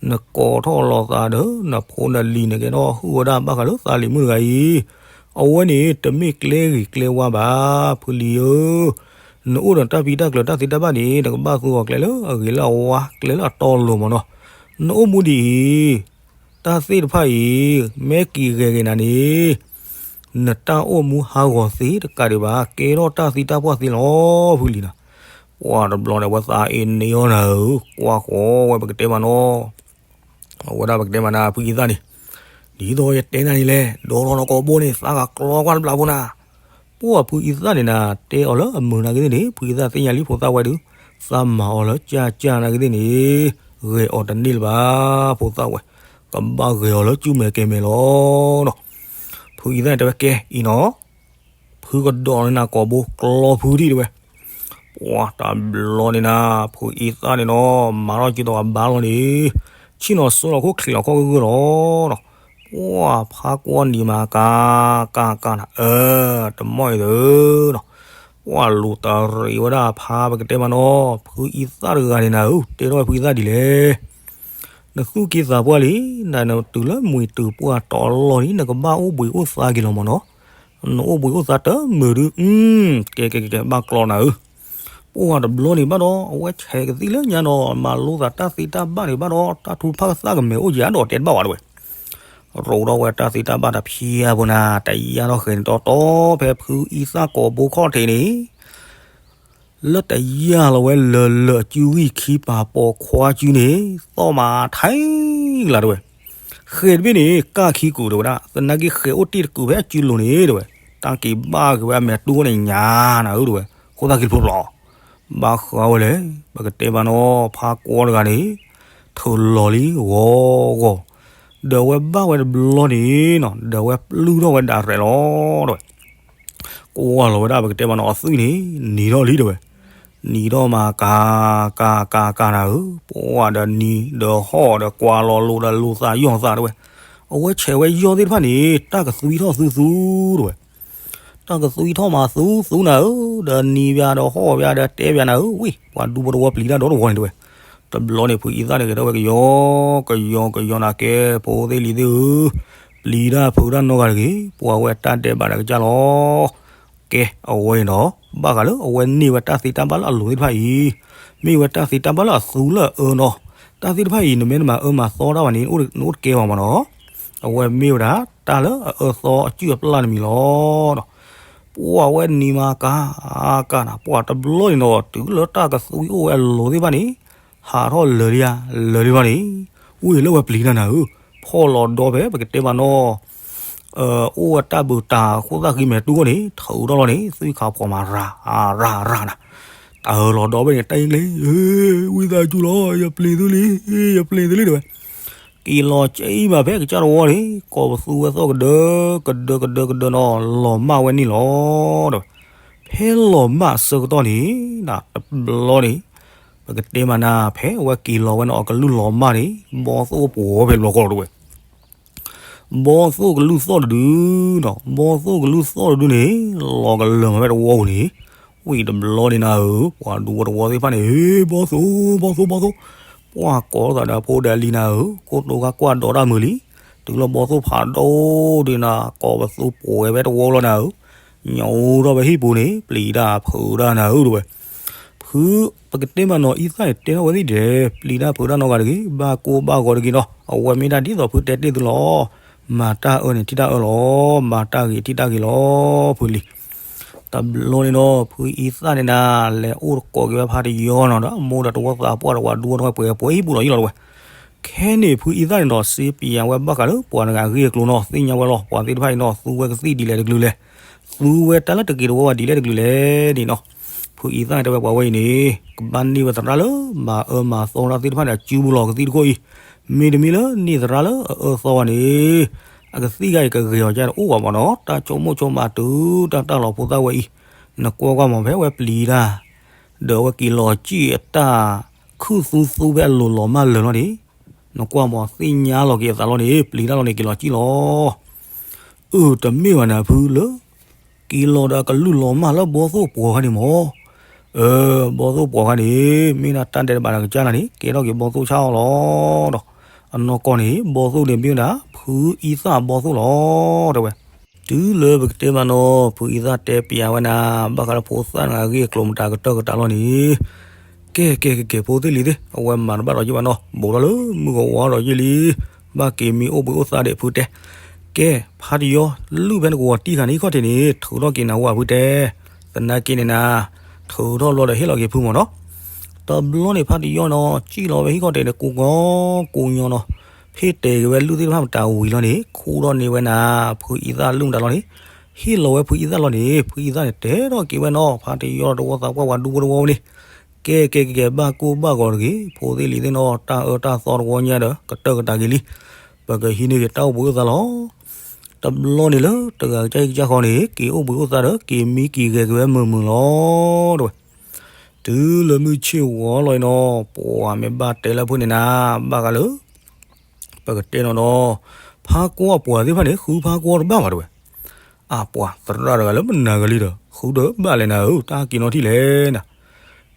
နကိးထီၣ်လီၤသးဒီး နဖိနလံၤန့ၣ်ကဲထီၣ်ဟုၣ်ဝဲဒၣ်ဘၣ်ဃးလၢသးလံၤမုၣ်တဂၤအံၤ, အဝဲန့ၣ် တမ့ၢ်ကျဲဂ့ၤကျဲဝါဘၣ်, ဖုလံၤဧၢ, နအိၣ်ဒီးတၢ်ဖံးတၢ်ကျၢၤတၢ်သ့တၢ်ဘၣ်န့ၣ် နကဘၣ်သူအီၤကျဲလၢအဂ့ၤလၢအဝါ ကျဲလၢအတီအလိၤမးနီၤ, နအိၣ်မူဒ်အံၤ တၢ်သ့ၣ်တဖၣ်အံၤ မ့ၢ်က့ၤဂဲၤဂ့ၤနၤန့ၣ်, နတၢ်အိၣ်မူဟးဂီၤသ့တကးဒံးဘၣ်, ကဲထီၣ်တၢ်သံတၢ်ပှၢ်သ့လီၤ ဖုလံၤနီၤ, ပှၢ်တဘျီန့ၣ် အဝဲသးအ့န့အီၤနၤဧၢ, ကွၢ်ဃီဝဲပကတဲမးနီၤ, အဝဲဒၣ်ပကတဲမးနၤ ဖုအံသၣ်န့ၣ်, ဒ်သိးယတဲနၤန့ၣ်လဲၣ်, ဒိးလီၤနကိာ်ဘိန့ၣ် သးကကျီကွၢ်တဘျးဖိနၤ ပှၢ်ဖုအံသၣ်န့ၣ်နၤ တဲအီၤလၢအမုာ်နၤကသ့ၣ်န့ၣ် ဖုအံသၣ်သ့ၣ်ညါလံဖိသၣ်ဝဲဒုး, သးမၤအီၤလၢကၢ်ကၢ်နၤကသ့ၣ်န့ၣ်, ဂဲၤအီၤတန့ၢ်လၢၤဘၣ် ဖိသၣ်ဝဲ, ကဘၣ်ဂဲၤအီၤလၢကၠူမဲာ်ကဲမဲာ်လီၤနီၤ, ဖုအံသၣ်န့ၣ်တဲဝဲကဲအံၤနီၤ, ဖုကဒိးန့ၢ်နၤကိာ်ဘိကျီဖုဒံးတဲဝဲ ပှၢ်တဘျီန့ၣ်နၤ ဖုအံသၣ်န့ၣ်နီၤ မၤထီၣ်ကၠူတီၤအဘါလီၤန့ၣ်, ဆ့ၣ်နီၤစိလီၤခိၣ်ချံးလီၤခီၣ်ဂၢၢ်ဂၢၢ်လီၤနီၤ, ပှၢ်ဖးကွီနံၤမၤကၤကၤကၤနၤ အၢ, တမီၢ်အံၤသၢနီၤ, ပှၢ်လူၤတရံးဝဲဒၣ်ဖးပကတဲမးနီၤ ဖုအံသၣ်တဂၤန့ၣ်နၤဧၢ, တဲထီၣ်ဝဲဖုအံသၣ်ဒ်လဲၣ် နသူၣ်က့သးပှၢ်လံ, နတုၤလၢမှံၤတုၤပှၢ်တီၤလီၢ်လံ နကဘၣ်အိၣ်ဘှံးအိၣ်သါက့ၤလီၤမးနီၤ, နအိၣ်ဘှံးအိၣ်သါတမုာ်ဒုး, ကဲကဲကဲ ဘၣ်ကျီနၤဧၢ, ပှၢ်တဘျီန့ၣ်ဘၣ်ဒီး အဝဲဆဲးကသံၣ်လၢညါနီၤ မၤလိသးတၢ်သ့တၢ်ဘၣ်န့ၣ်ဘၣ်ဒီး တၢ်ထူဖၣ်ကသၣ်ကမဲာ်အိၣ်ယၤဒီးတဲတဘၣ်ဝဲတဝဲ ရိးထီၣ်ဝဲတၢ်သ့တၢ်ဘၣ်တဖၠါဖိနၤ တယၢ်ထီၣ်ဃဲၤန့ၣ်တီတီ ဖဲဖုအံသၣ်ကိာ်ဘိခီၣ်ထံးန့ၣ် လၢတယၢ်လီၤဝဲလၢာ်လၢာ်အစုဂံၢ်ခံပၤပိာ်ခွါစုန့ၣ် သီၣ်မးထဲကလးတဝဲ, ဃဲၤတဘ့ၣ်န့ၣ် ကၢ်ခံကုာ်တဝဲဒၣ် သနာ်က့ဃဲၤအိၣ်တ့ၢ်တကုာ်ဖဲအစုလိၤန့ၣ်တဝဲ, တၢ်က့ၤဘၣ်က့ၤဝဲအမဲာ်တူၢ်န့ၣ်ညါနၤဧၢတဝဲ, ဃိသၣ်က့ၤဖျိဖျိ ဘၣ်ဃးဝဲလဲၣ် ပကတဲဘၣ်နီၤ ဖးကွီတဂၤန့ၣ် ထုးလီၤလံဂီၤဂီၤ, ဒီးအဝဲဘၣ်ဝဲတဘျီန့ၣ်နီၤ ဒီးအဝဲပျုၢ်ထီၣ်ဝဲဒၣ်ရဲၣ်လီၤတဝဲ ကွၢ်လီၤဝဲဒၣ်ပကတဲဘၣ်နီၤ အသွံၣ်န့ၣ် နံၤထီၣ်လံတဝဲ, နံၤထီၣ်မးကၤကၤကၤကၤနၤဧၢ, ပှၢ်ဒီးနံၤဒီးဟီၣ်ဒီးကွၢ်လီၤလိၤဒီးလိၤသးယီၢ်သးတဝဲ, အဝဲဆဲးဝဲယီၢ်သ့ၣ်တဖၣ်န့ၣ် တၢ်ကသွံထီၣ်သူသူတဝဲ တၢ်ကသွံထီၣ်မးသူသူနၤဧၢ, ဒီးနံၤဘၣ်ဒီးဟီၣ်ဘၣ်ဒီးတဲဘၣ်နၤဧၢ, ဝံၢ် ပှၤဒူဖိတဝီပျံၤတၢ်ဒီတဝီန့ၣ်တဝဲ, တဘျီန့ၣ်ဖုအံသၣ်န့ၣ်ဂဲၤထီၣ်ဝဲကယီကယီကယီနၤကဲ ဖိသ့ၣ်လံၤသ့ၣ်ဧၢ, ပျံၤတၢ်ဖုးတၢ်နီတဂၤတဂ့ၤ, ပှၤဝဲတၢ်ဒဲးဘးတကစၢ်လီၤ. ကဲ, အဝဲအံၤနီၤ, ဘၣ်ဃးလၢအဝဲန့ၢ်ဝဲတၢ်သ့တၢ်ဘၣ်လၢအလိၤသ့ၣ်တဖၣ်အံၤ, မ့ၢ်ဝဲတၢ်သ့တၢ်ဘၣ်လၢအသူလၢအအၢနီၤ, တၢ်သ့ၣ်တဖၣ်အံၤ နမ့ၢ်တမၤအၢမၤသီတၢ်ဘၣ်န့ၣ် နအိၣ်တကဲဘၣ်မးနီၤ, အဝဲမ့ၢ်ဝဲဒၣ် တၢ်လၢအအၢသီအစုၣ်အပျၢ်တမံၤလီၤ. ပှၢ်ဝဲနံၤမၤကၤကၤနၤ, ပှၢ်တဘျီန့ၣ်နီၤ တုၤလၢတၢ်ကသူအံၤအိၣ်ဝဲအလိၤသ့ၣ်တဖၣ်န့ၣ်, ဟးထီၣ်လၢာ်လံဧါ, လၢာ်လံဘၣ်န့ၣ်, ဝံၤလၢဝဲပျံၤတၢ်နၤဧၢ, ဖီၣ်လီၤဒီဖဲပကတဲမးနီၤ အိၣ်ဝဲတၢ်ဘုးတၢ်ခိၣ်သၣ်ဃံမဲာ်တူၢ်အဂီၢ်န့ၣ် ထုးထီၣ်လီၤန့ၣ် သွံၣ်ခါဖီးမးရၤရၤရၤနၤ, တၢ်လီၤဒီဖဲန့ၣ် တၢ်အံၤကျဲ, ဝံသးစူၤလီၤ ယပျံၤသုလံ, ယပျံၤသုလံတဲဝဲ, က့ၤလီၤကၠံမးဖဲကစၢ်တဝီန့ၣ် ကိးပသူဝဲသီၣ်ကဒၢ, ကဒၢကဒၢကဒၢနီၤ လီၤမၢ်ဝဲန့ၣ်လီၤ တဲဝဲ, ဖဲလီၤမၢ်အဆၢကတီၢ်န့ၣ် တဘျီန့ၣ် ပကတဲမးနၤ ဖဲအဝဲက့ၤလီၤဝဲန့ၣ် အကလုၢ်လီၤမၢ်န့ၣ် ဘီသိၣ်ပှီၤဖဲဘျီကီၢ်တဲဝဲ ဘီသိၣ်ကလုၢ်သီၣ်တဒုနီၤ, ဘီသိၣ်ကလုၢ်သီၣ်တဒုန့ၣ် လီၤကလၢာ်မးဖဲတဝီပူၤန့ၣ်, ဝံၤတဘျီန့ၣ်နၤဧၢ, ပှၤဒူဖိတဝီသ့ၣ်တဖၣ်န့ၣ် ဟ့ ဘီသိၣ်, ဘီသိၣ်, ဘီသိၣ်, ပှၢ်ကိးထီၣ်သးဒီးဖိဒီးလံၤနၤဧၢ, ကိတိာ်ခါကွၢ်ဒီးတၢ်မုာ်လံ, တုၤလၢဘီသိၣ်ဖးဒိၣ်ဒုးနၤ ကိးပသူပှီၤဝဲတဝီလီၤနၤဧၢ, ညိဒီၣ်ဖဲဟံၣ်ပူၤန့ၣ် ပျံၤတၢ်ဖုးတၢ်နၤဧၢတဲဝဲ ဖု ပကတဲမးနီၤ အံသၣ်န့ၣ်တဲထီၣ်ဝဲသ့ၣ်ဒဲး ပျံၤတၢ်ဖုးတၢ်နီတဂၤတဂ့ၤ, ဘၣ်ကိၢ်ဘၣ်ဂီၤတဂ့ၤနီၤ, အဝဲမ့ၢ်ဒၣ်ဒ်သိးဖုတဲတ့ၢ်သုလီၤ, မၤတၢ်အၢန့ၣ်ထံၣ်တၢ်အၢလီၤ, မၤတၢ်ဂ့ၤထံၣ်တၢ်ဂ့ၤလီၤ ဖုလံၤ. တဘျီန့ၣ်နီၤ ဖုအံသၣ်န့ၣ်နၤ လဲၤအိၣ်တကိးက့ၤဝဲဖါတယီနီၤ ဒီးမိၢ်ဒီးတဝီသးပှၢ်ဒီးပှၤဒူဖိတဝီပှဲၤပှဲၤဟံၣ်ပူၤလီၤယံလီၤတဲဝဲ ခဲန့ၣ် ဖုအံသၣ်န့ၣ်ဒီး စ့ပၠးဝဲဘၣ်ဃးလၢပှၤတဂၤအဂ့ၢ်အကျိၤနီၤ, သ့ၣ်ညါဝဲလီၤ ပှၤသ့ၣ်တဖၣ်အံၤနီၤ သူဝဲကသံၣ်ဒ်လဲၣ်တကလုာ်လဲၣ်, သူဝဲတၢ်လၢတဂ့ၤတဝီဘၣ်ဒ်လဲၣ်တကလုာ်လဲၣ်န့ၣ်နီၤ, ဖုအံသၣ်တဲဝဲပှၤဝဲအံၤန့ၣ် ကဘၣ်န့ၢ်ဝဲသရၣ်လၢ မၤအၢမၤသီတၢ်သ့ၣ်တဖၣ်န့ၣ် အစုပူၤလီၤကသံၣ်တခိၣ်အံၤ, မ့တမ့ၢ်လၢန့ၢ်သရၣ်လၢအအၢသီဘၣ်န့ၣ် အကသံၣ်ဂၤအံၤကဂ့ၤအီၤကတအိၣ်ဘၣ်မးနီၤ, တၢ်ဆိကမိၣ်ဆိကမးတုၤတၢ်တၢ်လီၤဖိသၣ်ဝဲအံၤ, နကွၢ်ကွၢ်မးဖဲဝဲပျံၤတၢ် ဒီးအဝဲက့ၤလီၤကံၣ်အတၢ်ခုၣ်သူသူဖဲအလိၤလီၤမၢ်လၢာ်လီၤန့ၣ်, နကွၢ်မးသ့ၣ်ညါလီၤက့ၤအသးလီၤန့ၣ် ပျံၤတၢ်လီၤန့ၣ်က့ၤလီၤကံၣ်လီၤ. အၢ တမ့ၢ်ဘၣ်နၤဖုလၢ က့ၤလီၤဒီးအကလုၢ်လီၤမၢ်လၢဘီသိၣ်ပှီၤခါန့ၣ်မး, အၢ ဘီသိၣ်ပှီၤခါန့ၣ် မ့ၢ်ဒၣ်တၢ်ဒဲးတဘးဒီးကစၢ်နၤန့ၣ် ကဲထီၣ်က့ၤဘီသိၣ်ဆၣ်အီၤလီၤဒီး အနီၢ်ကီၢ်န့ၣ် ဘီသိၣ်န့ၣ်မ့ၢ်ဝဲဒၣ် ဖုအံသၣ်ဘီသိၣ်လီၤ တဲဝဲ တုၤလၢပကတဲမးနီၤ ဖုအံသၣ်တဲပၠးဝဲနၤ ဘၣ်ဃးလၢဖိသၣ်နဂၤအဂ့ၢ်အကျိၤမတၤကတၢၢ်ကတၢၢ်လီၤန့ၣ်, ကဲကဲကဲကဲ ဖိသ့ၣ်လံၤသ့ၣ် အဝဲမၤတဘၣ်ဒီးယ့ၢ်ဘၣ်နီၤ ဘူးထီၣ်လၢမုၢ်ကဝီၤဒီးယ့ၢ်လံ, ဘၣ်က့ၤမံအိၣ်ဘှံးအိၣ်သါဒံးဖုတဲ, ကဲ ဖါတယီ လုၢ်ဖဲနကဝီၤတံၢ်ခါန့ၣ် ဟံၣ်ခီၣ်ထံးန့ၣ် ထုးထီၣ်က့ၤနၤဝဲဖုတဲ, သနာ်က့န့ၣ်နၤ ထုးထီၣ်ဘျီဒီးဟ့ၣ်လီၤက့ၤဖုမးနီၤ တဘျီန့ၣ် ဖါတယီနီၤ စံၣ်လီၤဝဲဟံၣ်ခီၣ်ထံးန့ၣ် ကူကီကူညီနီၤ, ဖ့ၣ်တဲာ်က့ၤဝဲလုၢ်သ့ၣ်တဖၣ်မတၤဝံၤလီၤန့ၣ် ခူၣ်ထီၣ်န့ၢ်ဝဲနၤ ဖုအံသၣ်လုၢ်မတၤလီၤန့ၣ်, ဟ့ၣ်လီၤဝဲဖုအံသၣ်လီၤန့ၣ် ဖုအံသၣ်န့ၣ် တဲထီၣ်က့ၤဝဲနီၤ ဖါတယီတဝီသးပှၢ်ပှၤဒူဖိတဝီန့ၣ်, ကဲကဲကဲကဲ ဘၣ်ကိၢ်ဘၣ်ဂီၤတဂ့ၤ ဖိသ့ၣ်လံၤသ့ၣ်နီၤ တၢ်အၢတၢ်သီတဝီညါဒီး ကတၢၢ်ကတၢၢ်က့ၤလံ, ပကဟံးန့ၢ်က့ၤတၢ်အိၣ်ဘှံးအိၣ်သါလီၤ. တဘျီန့ၣ်လၢတဂၤကစၢ်ဟံၣ်ကစၢ်ဃီန့ၣ် က့ၤအိၣ်ဘှံးအိၣ်သါဒီး က့ၤမံက့ၤဂဲၤက့ၤဝဲမုာ်မုာ်လီၤ တဲဝဲ တုၤလၢမုၢ်ဆ့ၣ်ဝီလီၤအံၤနီၤ ပှၤမ့ၢ်ဘၣ်တဲလၢဖုန့ၣ်နၤ ဘၣ်ဃးလၢ ပကတဲနီၤနီၤ ဖါကွၢ်အပှၤသ့ၣ်တဖၣ်န့ၣ် ဃုဖါကွၢ်တဘၣ်ဘၣ်တဲဝဲ, အပှၤသရၣ်တဂၤလၢမနၤဂၤလံဒီး ဃုတဘၣ်လဲၣ်နၤဧၢ တၢ်က့ၤနီၤထံၣ်လဲၣ်နၤ,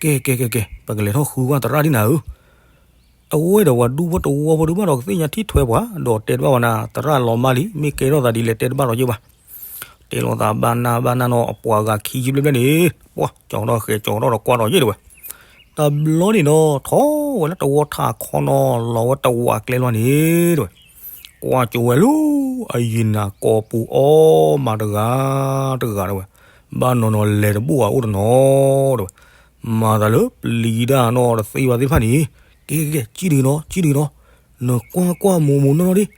ကဲကဲကဲကဲ ပကလဲၤထီၣ်ဃုကွၢ်သရၣ်ဒ်နၤဧၢ အဝဲဒီးပှၤဒူဖိတဝီဖိဒုးဘၣ်ဒီးကသ့ၣ်ညါထံၣ်ထွဲပှၤ ဒီးတဲတဘၣ်ဝဲနၤ သရၣ်လီၤမၢ်လံ မ့ၢ်ကဲထီၣ်သးဒ်လဲၣ်တဲတဘၣ်ဒီးယ့ၢ်ဘၣ်, တဲလိာ်သးဘၣ်နၢ်ဘၣ်နၢ်နီၤ အပှၤဂၤခံဆံဘျဲၣ်ဘျဲၣ်န့ၣ် ပှၤကၠီထီၣ်ဃဲၤကၠီထီၣ်ဒီးကွၢ်ဒီးယ့ၢ်တဲဝဲ, တဘျီန့ၣ်ဒီး ထီၣ်ဝဲလၢတဝီထးခီနီၤ လီၤဝဲတဝးကျဲလီၤန့ၣ်တဲဝဲ ကွၢ်ကၠိဝဲလၢ အယံၤနၤကိာ်ပူၤအီၣ်မးတဂၤတဂၤတဲဝဲ, ဘၣ်နီၤနီၤလဲၤတဘူၣ်အအိၣ်တနီၤတဲဝဲ, မၤသးလၢပျံၤတၢ်နီတသ့ဘၣ်သ့ၣ်တဖၣ်န့ၣ်, ကဲကဲကဲ ကံၣ်တဂ့ၤနီၤ ကံၣ်တဂ့ၤနီၤ, နကွၢ်ကွၢ်မိၢ်မိၢ်နီၢ်နီၢ်ဒံး,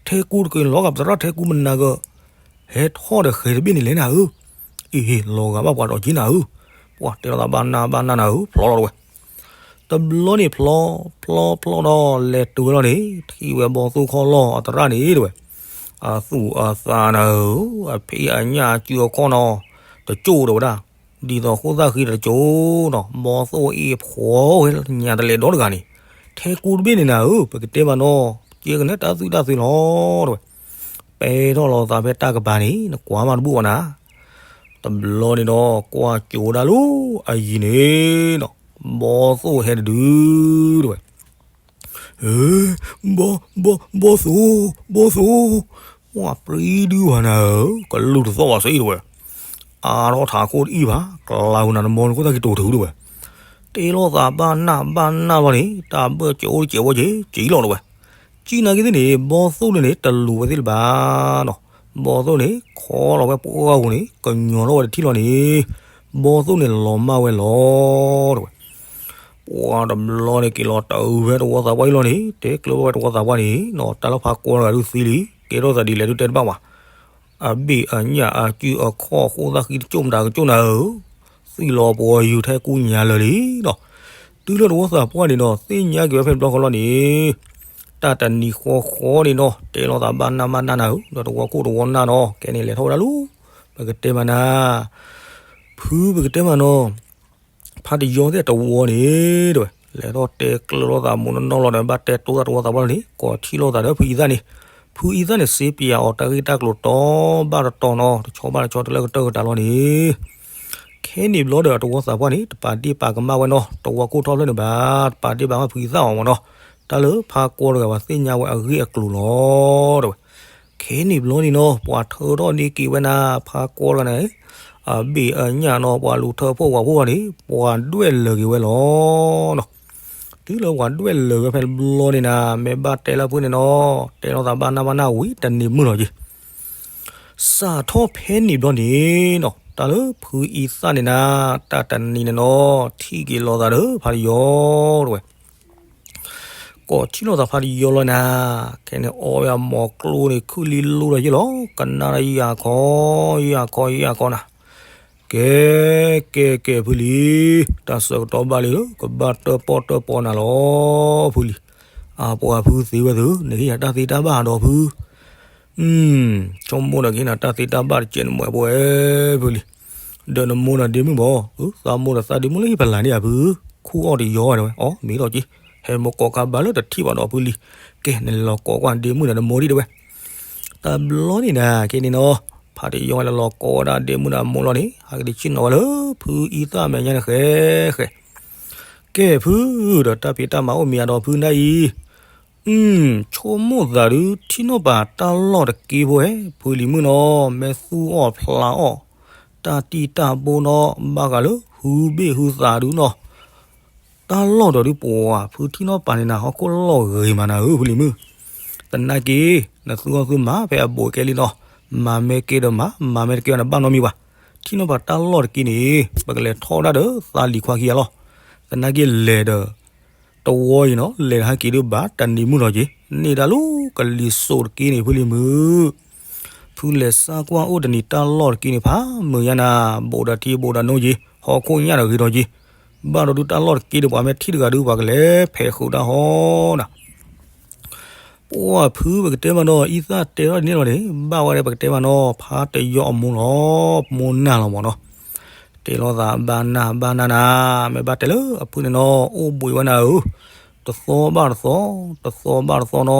ထဲကူတကလီၤဂာ်ပသရၣ်ထဲကူမနၤဂၤ, ဟဲထီၣ်ဒီးဃဲၤတဘ့ၣ်န့ၣ်လဲၣ်နၤဧၢ, အ့ဟ့ၣ်လီၤဂာ်ဘၣ်ပှၤဒီးက့ၤနၤဧၢ, ပှၤတဲလိာ်သးဘၣ်နၢ်ဘၣ်နၢ်နၤဧၢ ဖျီလီၤတဲဝဲ တဘျီန့ၣ်ဖျီ, ဖျီဖျီဒီးလဲၤတုၤဝဲလီၤန့ၣ် ထံၣ်ဝဲဘီသိၣ်ခီၣ်လီၢ်အသရၣ်န့ၣ်တဲဝဲ, အသူၣ်အသးနၤဧၢ, အဖံးအညၣ်အစုအခီၣ်နီၤ, တကၠိၣ်တဲဝဲဒၣ်, ဒ်သိးဃိၣ်သၣ်ဃံတကၠိၣ်နီၤ, ဘီသိၣ်အ့ၣ်ဖှီဝဲညါတလဲၤဒီတဂၤန့ၣ်, ထဲကူတဘ့ၣ်န့ၣ်နၤဧၢ, ပကတဲဘၣ်နီၤ, ကဲကနဲတၢ်သူၣ်တၢ်သ့လီၤတဲဝဲ, ပဲထီၣ်လီၤသးဖဲတၢ်ကပၤန့ၣ် နကွၢ်မးတဘူၣ်ဘၣ်နၤ တဘျီန့ၣ်ဒီး ကွၢ်ကၠိဒၣ်လၢအယံၤန့ၣ်နီၤ, ဘီသိၣ်ဟဲတဒုတဲဝဲ, ဘီ, ဘီ, ဘီသိၣ်, ဘီသိၣ်, ပှၤပြံဒုဝဲနၤဧၢ, ကလုၢ်တသီၣ်ဘၣ်စ့တဲဝဲ, အါထီၣ်ထးခိၣ်တအံၣ်ဘၣ်, ကျါဝဲနၤနမီနခိၣ်သၣ်ခံတိၤထုးတဝဲ, တဲလိာ်သးဘၣ်နၢ်ဘၣ်နၢ်လီၤန့ၣ် တၢ်ဘၢၣ်စဲးအိၣ်တစဲးဝဲက့ၤ က့ၤလီၤတဝဲ. ကံၣ်နာ်က့သ့ၣ်န့ၣ် ဘီသိၣ်န့ၣ်န့ၣ် တလူၤဝဲသ့ၣ်လၢၤဘၣ်နီၤ. ဘီသိၣ်န့ၣ် ခီလီၤဝဲပှၢ်ဂီၢ်ပူၤန့ၣ် ကညီၤထီၣ်ဝဲတထံၣ်လီၤန့ၣ် ဘီသိၣ်န့ၣ်လီၤမၢ်ဝဲလီၤတဝဲ. ပှၤတဘျီန့ၣ်က့ၤလီၤတၢ်ဝဲတဝီသးပှၢ်အံၤလီၤန့ၣ် တဲကျၢၤဝဲတဝီသးပှၢ်န့ၣ်နီၤ တၢ်လၢဖးကွီတဂၤဒုးသံလံ ကဲထီၣ်သးဒ်လဲၣ်ဒုးတဲတဘၣ်ဘၣ်. အဘ့ၣ်အညၣ်အကုၢ်အခီၣ်ဃိသၣ်ဃံတကၠိၣ်မတၤကကၠိၣ်နၤဧၢ, သံလီၤပှၤယူၤထဲကူညါလၢာ်လံနီၤ. တုၤလၢတဝီသးပှၢ်န့ၣ်နီၤ သ့ၣ်ညါက့ၤဝဲဖဲတဘျီဃီလီၤန့ၣ် တၢ်တနံၤဃီဃီန့ၣ်နီၤ တဲလိာ်သးဘၣ်နၢ်ဘၣ်နၢ်နၤဧၢ, ဒီးတဝီခိၣ်တဝီနၢ်နီၤ ကဲန့ၣ်လဲၤထီၣ်ဝဲဒၣ်လီၤ. ပကတဲမးနၤ ဖုပကတဲမးနီၤ ဖးတယီၤသ့ၣ်တဝီန့ၣ် တဲဝဲ လဲၤထီၣ်တဲကျၢၤလိာ်သးမူးနီၢ်နီၢ်လီၤဒီး ဘၣ်တဲတိသးတဝီသးပှၢ်လီၤန့ၣ် ကိးထံၣ်လိာ်သးဒီးဖုအံသၣ်န့ၣ်, ဖုအံသၣ်န့ၣ် စ့ပယၤအီၤတၢ်ဂ့ၢ်တၢ်ကျိၤတီဘၣ်တတီၤနီၤ တဆီဘၣ်တဆီတလၢကတၢၢ်ကတၢၢ်လီၤန့ၣ် ခဲန့ၣ်ဘျီဒီးတဝီသးပှၢ်န့ၣ် တပာ်ဒ့ၣ်ပာ်ကမၣ်ဝဲနီၤ တဝီခိၣ်ထီၣ်ဖျၢၣ်န့ၣ်ဘၣ် တပာ်ဒ့ၣ်ပာ်ကမၣ်ဖုအံသၣ်အီၤမ့ၢ်နီၤ, တၢ်လၢဖးကွီတဂၤဘၣ်သ့ၣ်ညါဝဲအဂ့ၢ်အကျိၤလီၤ တဲဝဲ. ခဲန့ၣ်ဘျီန့ၣ်နီၤ ပှၤထၢထီၣ်န့ၢ်က့ၤဝဲနၤ ဖးကွီတဂၤန့ၣ် အဘ့ၣ်အညၣ်နီၤ ပှၤလူၤထၢဖှိၣ်ဝၤဖှိၣ်န့ၣ် ပှၤဒွဲၣ်လၢာ်က့ၤဝဲလီၤနီၤ. တုၤလၢပှၤဒွဲၣ်လၢာ်ဝဲဖဲတဘျီန့ၣ်နၤ မ့ၢ်ဘၣ်တဲလၢဖုန့ၣ်နီၤ တဲလိာ်သးဘၣ်နၢ်ဘၣ်နၢ်ဝံၤတန့ၢ်မုၢ်လီၤက့ၤ စးထီၣ်ဖဲန့ၣ်ဘျီန့ၣ်နီၤ တၢ်လၢဖုအံသၣ်န့ၣ်နၤ တၢ်တနံၤန့ၣ်နီၤ ထံၣ်က့ၤလိာ်သးဒီးဖးတယီၤတဝဲ ကိးထံၣ်လိာ်သးဖးတယီၤလီၤနၤ, ခဲန့ၣ်အီဝဲအမိၢ်ကျိန့ၣ် ခုၣ်လံလိၤဒီးယ့ၢ်လီၤ ကနၣ်ဒီးယၤခီ ယၤခီ ယၤခီနၤ, ကဲ ကဲ ကဲ ဖုလံၤ, တၢ်ဆၢကတီၢ်ဘၣ်လံလၢ ကဘၣ်တၢၣ်ပီၣ်တၢၣ်ပီနၤလီၤ ဖုလံၤ. အပှၤဖုသ့ဝဲသု, နကဟ့ၣ်ယၤတၢ်သ့တၢ်ဘၣ်ဒီးဖု ဆိကမိၣ်ဒီးကဟ့ၣ်နၤတၢ်သ့တၢ်ဘၣ်တကဲးနမဲာ်ပဝဲ ဖုလံၤ. ဒီးနမိၢ်ဒီးဒ့မုၣ်ဘၣ်, သးမိၢ်ဒီးသးဒ့မုၣ်လၢဟံၣ်ဖလၢ်န့ၣ်ဧါဖု, ခူၣ်အီၣ်တယီၤဝဲ, အီ မ့ၢ်ထီၣ်က့ၤ, ဟဲမိၢ်ကိးခါဘၣ်လၢတထံၣ်ဘၣ်ဒီးဖုလံၤ, ကဲနလဲၤလီၤကိးကွၢ်ဒ့မုၣ်ဒီးနမိၢ်ဒံးတဲဝဲ. တဘျီန့ၣ်နၤ ခဲန့ၣ်နီၤ, ဖးတယီၤဝဲလီၤကိးဝဲဒၣ်ဒ့မုၣ်ဒီးအမိၢ်လီၤန့ၣ် ဟဲက့ၤဆ့ၣ်နီၤဝဲလၢ ဖုအံသၣ်မဲာ်ညါန့ၣ်ဃဲဃဲ ကဲဖု, ဒီးတၢ်ဖံးတၢ်မၤအိၣ်မ့ၢ်အဒီးဖုနၢ်အံၤ, ဆိကမိၣ်သးဒုး ထံၣ်နီၣ်ပာ်တၢ်လီၢ်တက့ဖိဧဲ, ဖုလံၤမုၣ်နီၤ မ့ၢ်သူၣ်အီၣ်ဖျးအီၣ်, တၢ်တံၢ်တၢ်ဘိနီၤ ဘၣ်ဃးလၢ ဟုဘ့ၣ်ဟုသးဒုနီၤ တၢ်လီၢ်ဒီးဒုးပှၤ ဖုထံၣ်နီၣ်ပာ်န့ၣ်နၤ ဟီၣ်ခိၣ်လီၢ်ဂ့ၤမးနၤဧၢ ဖုလံၤမုၣ်, သနာ်က့ နသူၣ်အီၣ်သူၣ်မၤဖဲအဘူးအကဲလံနီၤ, မၤမ့ၢ်ကဲဒီးမၤ, မၤမ့ၢ်တကဲနဘၣ်နီတမံၤဘၣ်, ထံၣ်နီၣ်ပာ်တၢ်လီၢ်တက့န့ၣ် ပကလဲၤထီၣ်ဝဲဒၣ်ဒီးသးလံၤခွါခံဂၤလီၤ, သနာ်က့လဲၤဒီး တဝီအံၤနီၤ လဲၤဟဲက့ၤဒုးဘၣ်တနံၤမုၢ်လီၤက့ၤ, န့ၢ်ဒၣ်လၢကလံၤစိးတက့န့ၣ် ဖုလံၤမုၣ် ဖုလဲၤစၢ်ကွၢ်အိၣ်တနံၤတၢ်လီၢ်တက့န့ၣ် ဖးမုာ်ညါနၤ, ဘူးဒီးထံဘူးဒီးနိက့ၤ, ဟီၣ်ခိၣ်ညၣ်ဒီးဂ့ၤထီၣ်က့ၤ, ဘၣ်ဒီးဒုးတၢ်လီၢ်တက့ဒီး ပှၤမ့ၢ်ထံၣ်တဂၤဒုး ပှၤကလဲၤဖဲးဃုာ်တၢ်ဟီနၤ, ပှၤဖုပကတဲမးနီၤ အံသၣ်တဲထီၣ်ဒ်န့ၣ်လီၤန့ၣ် ဘၣ်ဝဲဒီးပကတဲမးနီၤ ဖးတယီၤအမိၢ်လီၤ, မိၢ်နၢ်လီၤမးနီၤ, တဲလိာ်သးဘၣ်နၢ်ဘၣ်နၢ်နၤ, မ့ၢ်ဘၣ်တဲလၢအဖုန့ၣ်နီၤ အိၣ်ဘှံးဝဲနၤဧၢ, တသီဘၣ်တသီ, တသီဘၣ်တသီနီၤ,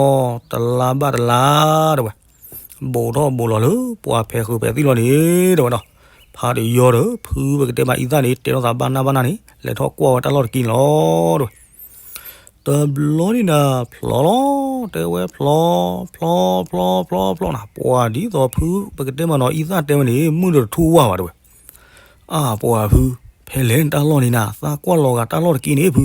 တလါဘၣ်တလါ တဲဝဲ ဘူးထီၣ်ဘူးလီၤလၢ ပှၤဖဲးဃုာ်ဖဲးသံၣ်လီၤန့ၣ် တဲဝဲနီၤ, ဖးတယီၤဒီး ဖုပကတဲမးအံသၣ်န့ၣ် တဲလိာ်သးဘၣ်နၢ်ဘၣ်နၢ်န့ၣ် လဲၤထီၣ်ကွၢ်ဝဲတၢ်လီၢ်တက့န့ၣ်လီၤ တဲဝဲ, တဘျီန့ၣ်နၤ ဖျီလီၤ, တဲဝဲဖျီ, ဖျီ ဖျီ ဖျီ ဖျီနၤ, ပှၤဒ်သိးဖုပကတဲမးနီၤ အံသၣ်တဲဝဲန့ၣ် မုၢ်ဒီးတထူၣ်ဝၢ်ဘၣ်တဲဝဲ အါပှၤဖု, ဖဲလဲၣ်နတၢ်လီၢ်န့ၣ်နၤ သးကွၢ်လီၤဂာ်တၢ်လီၢ်တက့န့ၣ်ဖု,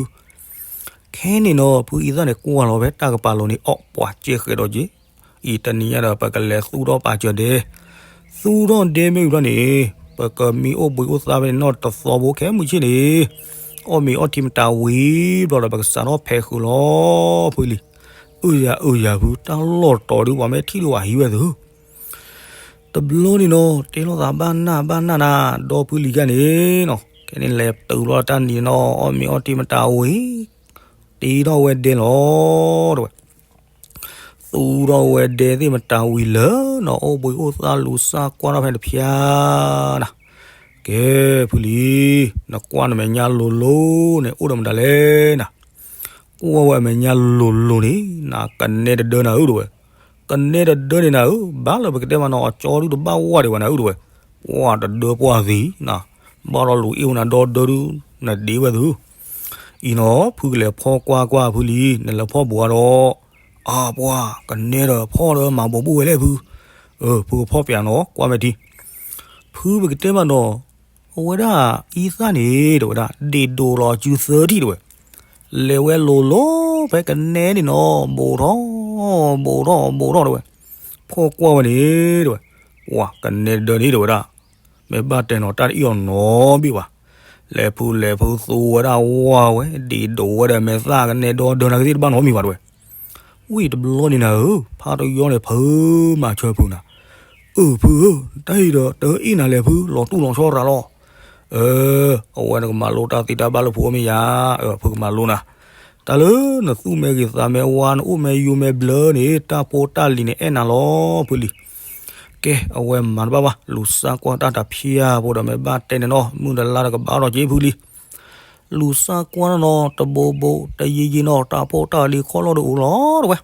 ခဲန့ၣ်နီၤ ဖုအံသၣ်န့ၣ် ကွၢ်လီၤဖဲတၢ်ကပၤလိၤန့ၣ် အီၣ်ပှၤကဲဃဲးဒီးက့ၤ, အံၤတနံၤညါဒီး ပကလဲၤသူၣ်ထီၣ်ပာ်စၢၤဒဲ, သူၣ်ထီၣ်ဒဲမ့ၢ်ဝံၤဘျီန့ၣ် ပကမံအိၣ်ဘှံးအိၣ်သါဖဲန့ၣ်နီၤတသီဘိခဲမုၢ်ဆ့ၣ်န့ၣ်, အီၣ်မ့ၤအီထံမတၤဝံၤဘျီဒီး ပကစးထီၣ်ဖဲးဃုာ်လီၤ ဖုလံၤ, အုယၤအုယၤဖု တၢ်လီၢ်တတီၤဒုး ပှၤမ့ၢ်ထံၣ်ဒုးဝဲဟံးဝဲသု တဘျီန့ၣ်နီၤ တဲလိာ်သးဘၣ်နၢ်ဘၣ်နၢ်နၤ ဒီဖုလံၤဂၤန့ၣ်နီၤ ခဲန့ၣ်လဲၤတုၤလီၤတၢ်နံၤနီၤ အီၣ်မ့ၤအီထံမတၤဝံၤ, တ့ထီၣ်ဝဲဒဲလီၤ တဲဝဲ, သူၣ်ထီၣ်ဝဲဒဲသ့ၣ်မတၤဝံၤလၢနီၤ အိၣ်ဘှံးအိၣ်သါလူၤစၢ်ကွၢ်ထီၣ်ဖဲတဖျါနၤ, ကဲဖုလံၤ, နကွၢ်နမဲာ်ညါလိၤလိၤန့ၣ် အိၣ်ဒီးမတၤလဲၣ်နၤ ကွၢ်ဝဲအမဲာ်ညါလိၤလိၤန့ၣ် နကနဲတဒၢနၤဧၢ တဲဝဲ, ကနဲတဒၢန့ၣ်နၤဧၢ ဘၣ်လၢပကတဲမးနီၤ အကၠီဒုတဘၣ်ဝဲဒံးဝဲနၤဧၢ တဲဝဲ, ပှၤတဒၢပှၢ်သံနၤ, ဘၣ်ဒီးလူၤအ့ၣ်ဝဲနၤဒီဒၢဒု နဒ့ဝဲသု, အံၤနီၤ ဖုကလဲၤဖီၣ်ကွၢ်ကွၢ်ဖုလံၤ နလဲၤဖီၣ်ဘူးအါဒီး, အါပှၤ ကနဲဒီးဖီၣ်ဒီးမၤဘူးဘူးဝဲလဲၣ်ဖု, ဖုကဖီၣ်ပျးနီၤ ကွၢ်မဲာ်ထံ ဖုပကတဲမးနီၤ, အဝဲဒၣ်အံသၣ်န့ၣ် တဲဝဲဒၣ် ဒ့ၣ်ဒိၣ်လီၤစုသၢထံၣ်တဲဝဲ, လဲၤဝဲလိၤလိၤဖဲကနဲန့ၣ်နီၤ, ဘူးထီၣ် ဘူးထီၣ် ဘူးထီၣ်တဲဝဲ, ဖီၣ်ကွၢ်ဝဲန့ၣ်တဲဝဲ, ပှၤကနဲတဒၢန့ၣ်တဲဝဲဒၣ် မ့ၢ်ဘၣ်တဲနီၤ တၢ်တအံၣ်အီၤနီတဘ့ၣ်ဘၣ်. လဲၤဖုလဲၤဖုသူဝဲဒၣ်ဝါဝဲ ဒ့ၣ်ဒိၣ်ဝဲဒီး မဲာ်သၣ်ကနဲဒီဒၢနၤကသ့ၣ်တဘၣ်နီတမံၤဘၣ်တဲဝဲ. ဝံၤတဘျီန့ၣ်နၤဧၢ, ဖါတယီန့ၣ် ဖုမၤဆၢဖုနၤ, အၢ ဖုဧၢ, တၢ်အံၤဒီးတအံၣ်နၤလဲၣ်ဖု, လီၤတူၢ်လီၤဆီရၤလီၤ. အၢ အဝဲနကမၤလိတၢ်သ့တၢ်ဘၣ်လၢဖုအိၣ်မ့ၢ်ယၤ, အၢ ဖုကမၤလိနၤ. တၢ်လၢနသူၣ်မဲဂ့ၤသးမဲဝါ နအိၣ်မဲယိၤမဲဘျၢန့ၣ် တၢ်ဖိတၢ်လံၤန့ၣ်အဲၣ်နၤလီၤဖုလံ. ကဲ အဝဲမၤတဘၣ်ဘၣ်, လူၤစၢ်ကွၢ်တၢ်တဖၠၣ်ဖိဒီး မ့ၢ်ဘၣ်တဲန့ၣ်နီၤ မုၢ်တလါတကဘၣ်ထီၣ်က့ၤဖုလံ. လူၤစၢ်ကွၢ်နီၤ တဘိဘိ တယံာ်ယံာ်နီၤ တၢ်ဖိတၢ်လံၤခီၣ်လီၢ်တအိၣ်လီၤတဲဝဲ.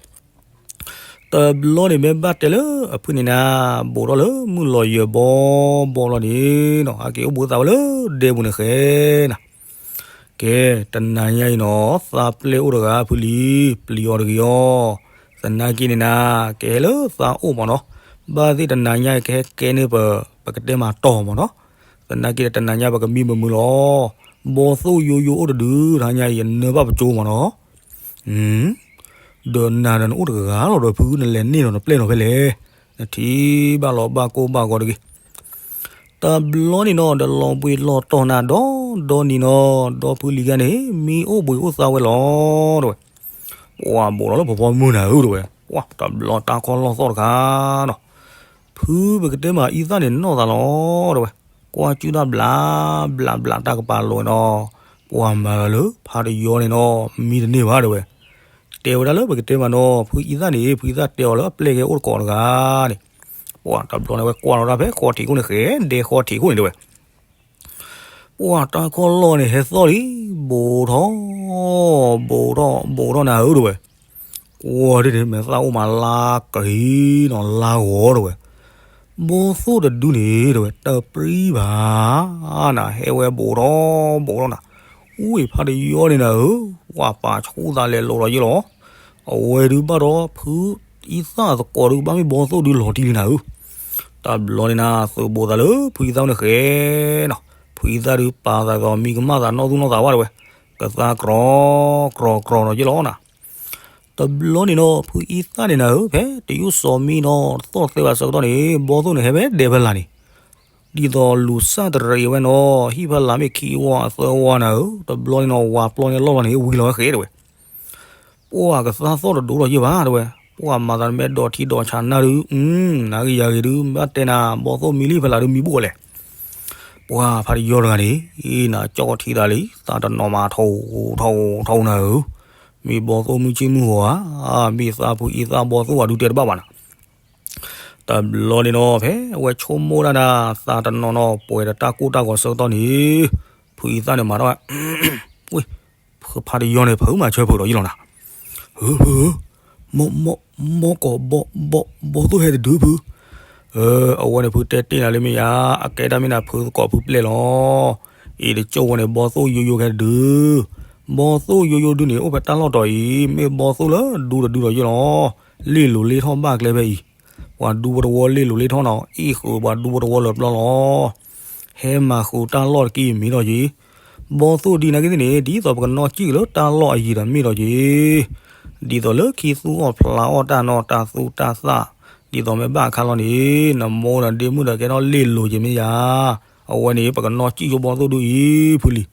တဘျီန့ၣ်မ့ၢ်ဘၣ်တဲလၢအဖုန့ၣ်နၤ, ဘူးထီၣ်လၢမုၢ်လီၤယၢၤဘီဘီလီၤန့ၣ်နီၤ ဟဲက့ၤအိၣ်ဘူးသးဝဲလၢဒဲပူၤန့ၣ်ဃဲနၤ. ကဲ တနၤညါအံၤနီၤ သးပျဲၢ်အိၣ်တဂၤဖုလံ, ပျံၤအီၤတဂ့ၤအီၤ. သနာ်က့န့ၣ်နၤ ကဟဲလၢသးအိၣ်မးနီၤ, ဘၣ်သ့ၣ်တနၤညါအံၤကဟဲကဲန့ၢ်ပ ပကတဲမၤတီၢ်မးနီၤ. သနာ်က့ဒီးတနၤညါပကမံမုာ်မုာ်လီၤ. ဘီသိၣ်ယိယိအိၣ်တဒု တနၤညါအံၤ ယနၢၤဘၣ်ပကၠိမးနီၤ. ဒီးနၤဒီးနအိၣ်တဂၤလီၤဒီးဖု နလဲၤန့ၢ်ဒီးနပျဲၢ်လီၤဖဲလဲၣ်. နထံၣ်ဘၣ်လီၤဘၣ်ကိၢ်ဘၣ်ဂီၤတဂ့ၤ. တဘျီန့ၣ်နီၤ ဒီးလီၤဘှံးလီၤတီၤနၤဒီး ဒီနံၤနီၤ ဒီဖုလံၤဂၤန့ၣ် မံအိၣ်ဘှံးအိၣ်သါဝဲလီၤတဲဝဲ. ပှၤဘူးထီၣ်လၢဖီဖီမုၢ်နၤဧၢတဲဝဲ, ပှၤတဘျီတၢ်ခီၣ်လီၢ်သီၣ်တခါနီၤ ဖုပကတဲမးအံသၣ်န့ၣ်နီၢ်သးလီၤတဲဝဲ, ကွၢ်စုၣ်တၢ်ဘျး ဘျးဘျးတၢ်ကပၤလိာ်နီၤ, ပှၤမၤလၢဖါတယီန့ၣ်နီၤ မံတန့ၢ်ဘၣ်တဲဝဲ. တဲဝဲဒၣ်လၢပကတဲမးနီၤ ဖုအံသၣ်န့ၣ် ဖုအံသၣ်တဲအီၤလၢအပျဲၢ်ကဲအိၣ်တကိးတဂၤန့ၣ်, ပှၤတဘျီန့ၣ်ဝဲကွၢ်လီၤတၢ်ဖဲဃီထံးခိၣ်န့ၣ်ဃဲဒဲဃီထံးခိၣ်န့ၣ်တဲဝဲ. ပှၤတၢ်ခီၣ်လီၢ်န့ၣ်ဟဲသီၣ်လံ, ဘူးထီၣ် ဘူးထီၣ် ဘူးထီၣ်နၤဧၢတဲဝဲ. ကွၢ်ဒ်န့ၣ် မဲာ်သၣ်အိၣ်မးလါကရံနီၤ လါဂီၤတဲဝဲ. ဘီသိၣ်တဒုန့ၣ်တဲဝဲ တပြံဘၣ်နၤ ဟဲဝဲဘူးထီၣ် ဘူးထီၣ်နၤ, ဝ့ၢ်ဖါတယီန့ၣ်နၤဧၢ, ပှၤပာ်ဆူၣ်သးလဲၤလိာ်လီၤယ့ၣ်လီၤ. အဝဲဒုးဘၣ်ဒီးဖုအံသၣ်သကိးဒုး ဘၣ်မ့ၢ်ဘီသိၣ်ဒုးလီၤတံၢ်လံနၤဧၢ. တဘျီန့ၣ်နၤ သုးဘူးသးလၢဖုအံသၣ်န့ၣ်ဃဲနီၤ, ဖုအံသၣ်ဒုးပာ်သးဒီးမံကမၣ်သးနီၢ်သူၣ်နီၢ်သးဘၣ်တဲဝဲ, ကသါကြီ ကြီ ကြီဒီးယ့ၣ်လီၤနၤ. တဘျီန့ၣ်နီၤ ဖုအံသၣ်န့ၣ်နၤဧၢ ဖဲတယုၢ်စီၤမံနီၤ တသီၣ်တသဲဘၣ်ဆၢကတီၢ်န့ၣ် ဘီသိၣ်န့ၣ်ဟဲဖဲဒဲဖဲလၢ်န့ၣ်, ဒ်သိးလူၤစၢ်တရံးဝဲနီၤ ဟံၣ်ဖဲလၢ်မ့ၢ်ခံဝီအသၢဝီနၤဧၢ, တဘျီန့ၣ်နီၤ ဝၤပျီန့ၣ်လီၢ်လီၤန့ၣ် ဝံၤလီၤဝဲဃဲတဲဝဲ. ပှၤကသါသီၣ်တဒိၣ်ဒီးယ့ၣ်ဘၣ်တဲဝဲ, ပှၤမၤသးတမ့ၢ်ဒီးထံဒီးဆးနၢ်ဒုး, နၤဂ့ၤယၤဂ့ၤဒုး ဘၣ်တဲနၤ ဘီသိၣ်မံလံဖဲလၢ်ဒုးမံဘူၣ်အီၤလဲၣ်. ပှၤဖါတယီတဂၤန့ၣ် အံၤနၤကၠီၣ်ထံသးလံ သးတနီၤမးထီၣ်ထီၣ်ထီၣ်နၤဧၢ, မ့ၢ်ဘီသိၣ်မုၢ်ဆ့ၣ်မုၢ်ဂီၤဧါ, မ့ၢ်သးဖုအံသၣ်ဘီသိၣ်ဝဲဒုးတဲတဘၣ်ဘၣ်နၤ. တဘျီန့ၣ်နီၤ ဖဲအဝဲဆိကမိၣ်ဒၣ်နၤ သးတနီၤနီၤ ပှဲၤဒီးတၢ်ကိၢ်တၢ်ဂီၤဆၢကတီၢ်န့ၣ်, ဖုအံသၣ်န့ၣ်မၤထီၣ်ဝဲ, ဝ့ၢ် ဖါတယီန့ၣ် ဖုမၤဆၢဖုဒီးယ့ၣ်လီၤနၤ. ဧၢ ဖုဧၢ, မီၢ်ကီး ဘီသိၣ်ဟဲတဒုဖု, အဝဲန့ၣ်ဖုတဲတ့ၢ်နၤလၢမ့ၢ်ယၤ, အကဲတၢ်မ့ၢ်နၤဖုသကိးဖုပျဲၢ်လီၤ. အံၤတကၠိၢ်ဝဲန့ၣ် ဘီသိၣ်ယိယိကဟဲတဒု, ဘီသိၣ်ယိယိဒုန့ၣ် အိၣ်ဖဲတၢ်လီၢ်တီၤအံၤ မ့ၢ်ဘီသိၣ်လၢဒူတဒုဒီးယ့ၣ်လီၤ. လ့ၣ်လိၤလ့ၣ်ထီၣ်ဘၣ်ကျဲဖဲအံၤ, ပှၤဒူဖိတဝီလ့ၣ်လိၤလ့ၣ်ထီၣ်နီၤ အ့ၣ်ဃုာ်ပှၤဒူဖိတဝီလၢပျီလီၤ. ဟဲမၤဃုာ်တၢ်လီၢ်တက့ၢ်မ့ၢ်ဒီးက့ၤ, ဘီသိၣ်ဒ်နၤက့ၤသ့ၣ်န့ၣ် ဒ်သိးပကနီၢ်စံၣ်က့ၤလၢတၢ်လီၢ်အယံၤဒီးမ့ၢ်ဒီးက့ၤ, ဒ်သိးလၢခံသူၣ်အီၣ်ဖျးအီၣ်တၢ်နီၤ တၢ်သူတၢ်သၣ်, ဒ်သိးမ့ၢ်ဘၣ်အခါလီၤန့ၣ် နမိၢ်ဒီးဒ့မုၣ်ဒီးကဲထီၣ်လ့ၣ်လိၤက့ၤမ့ၢ်ယၤ, အဝဲန့ၣ် ပကနီၢ်စံၣ်ဆိဘီသိၣ်ဒုအံၤဖုလံ.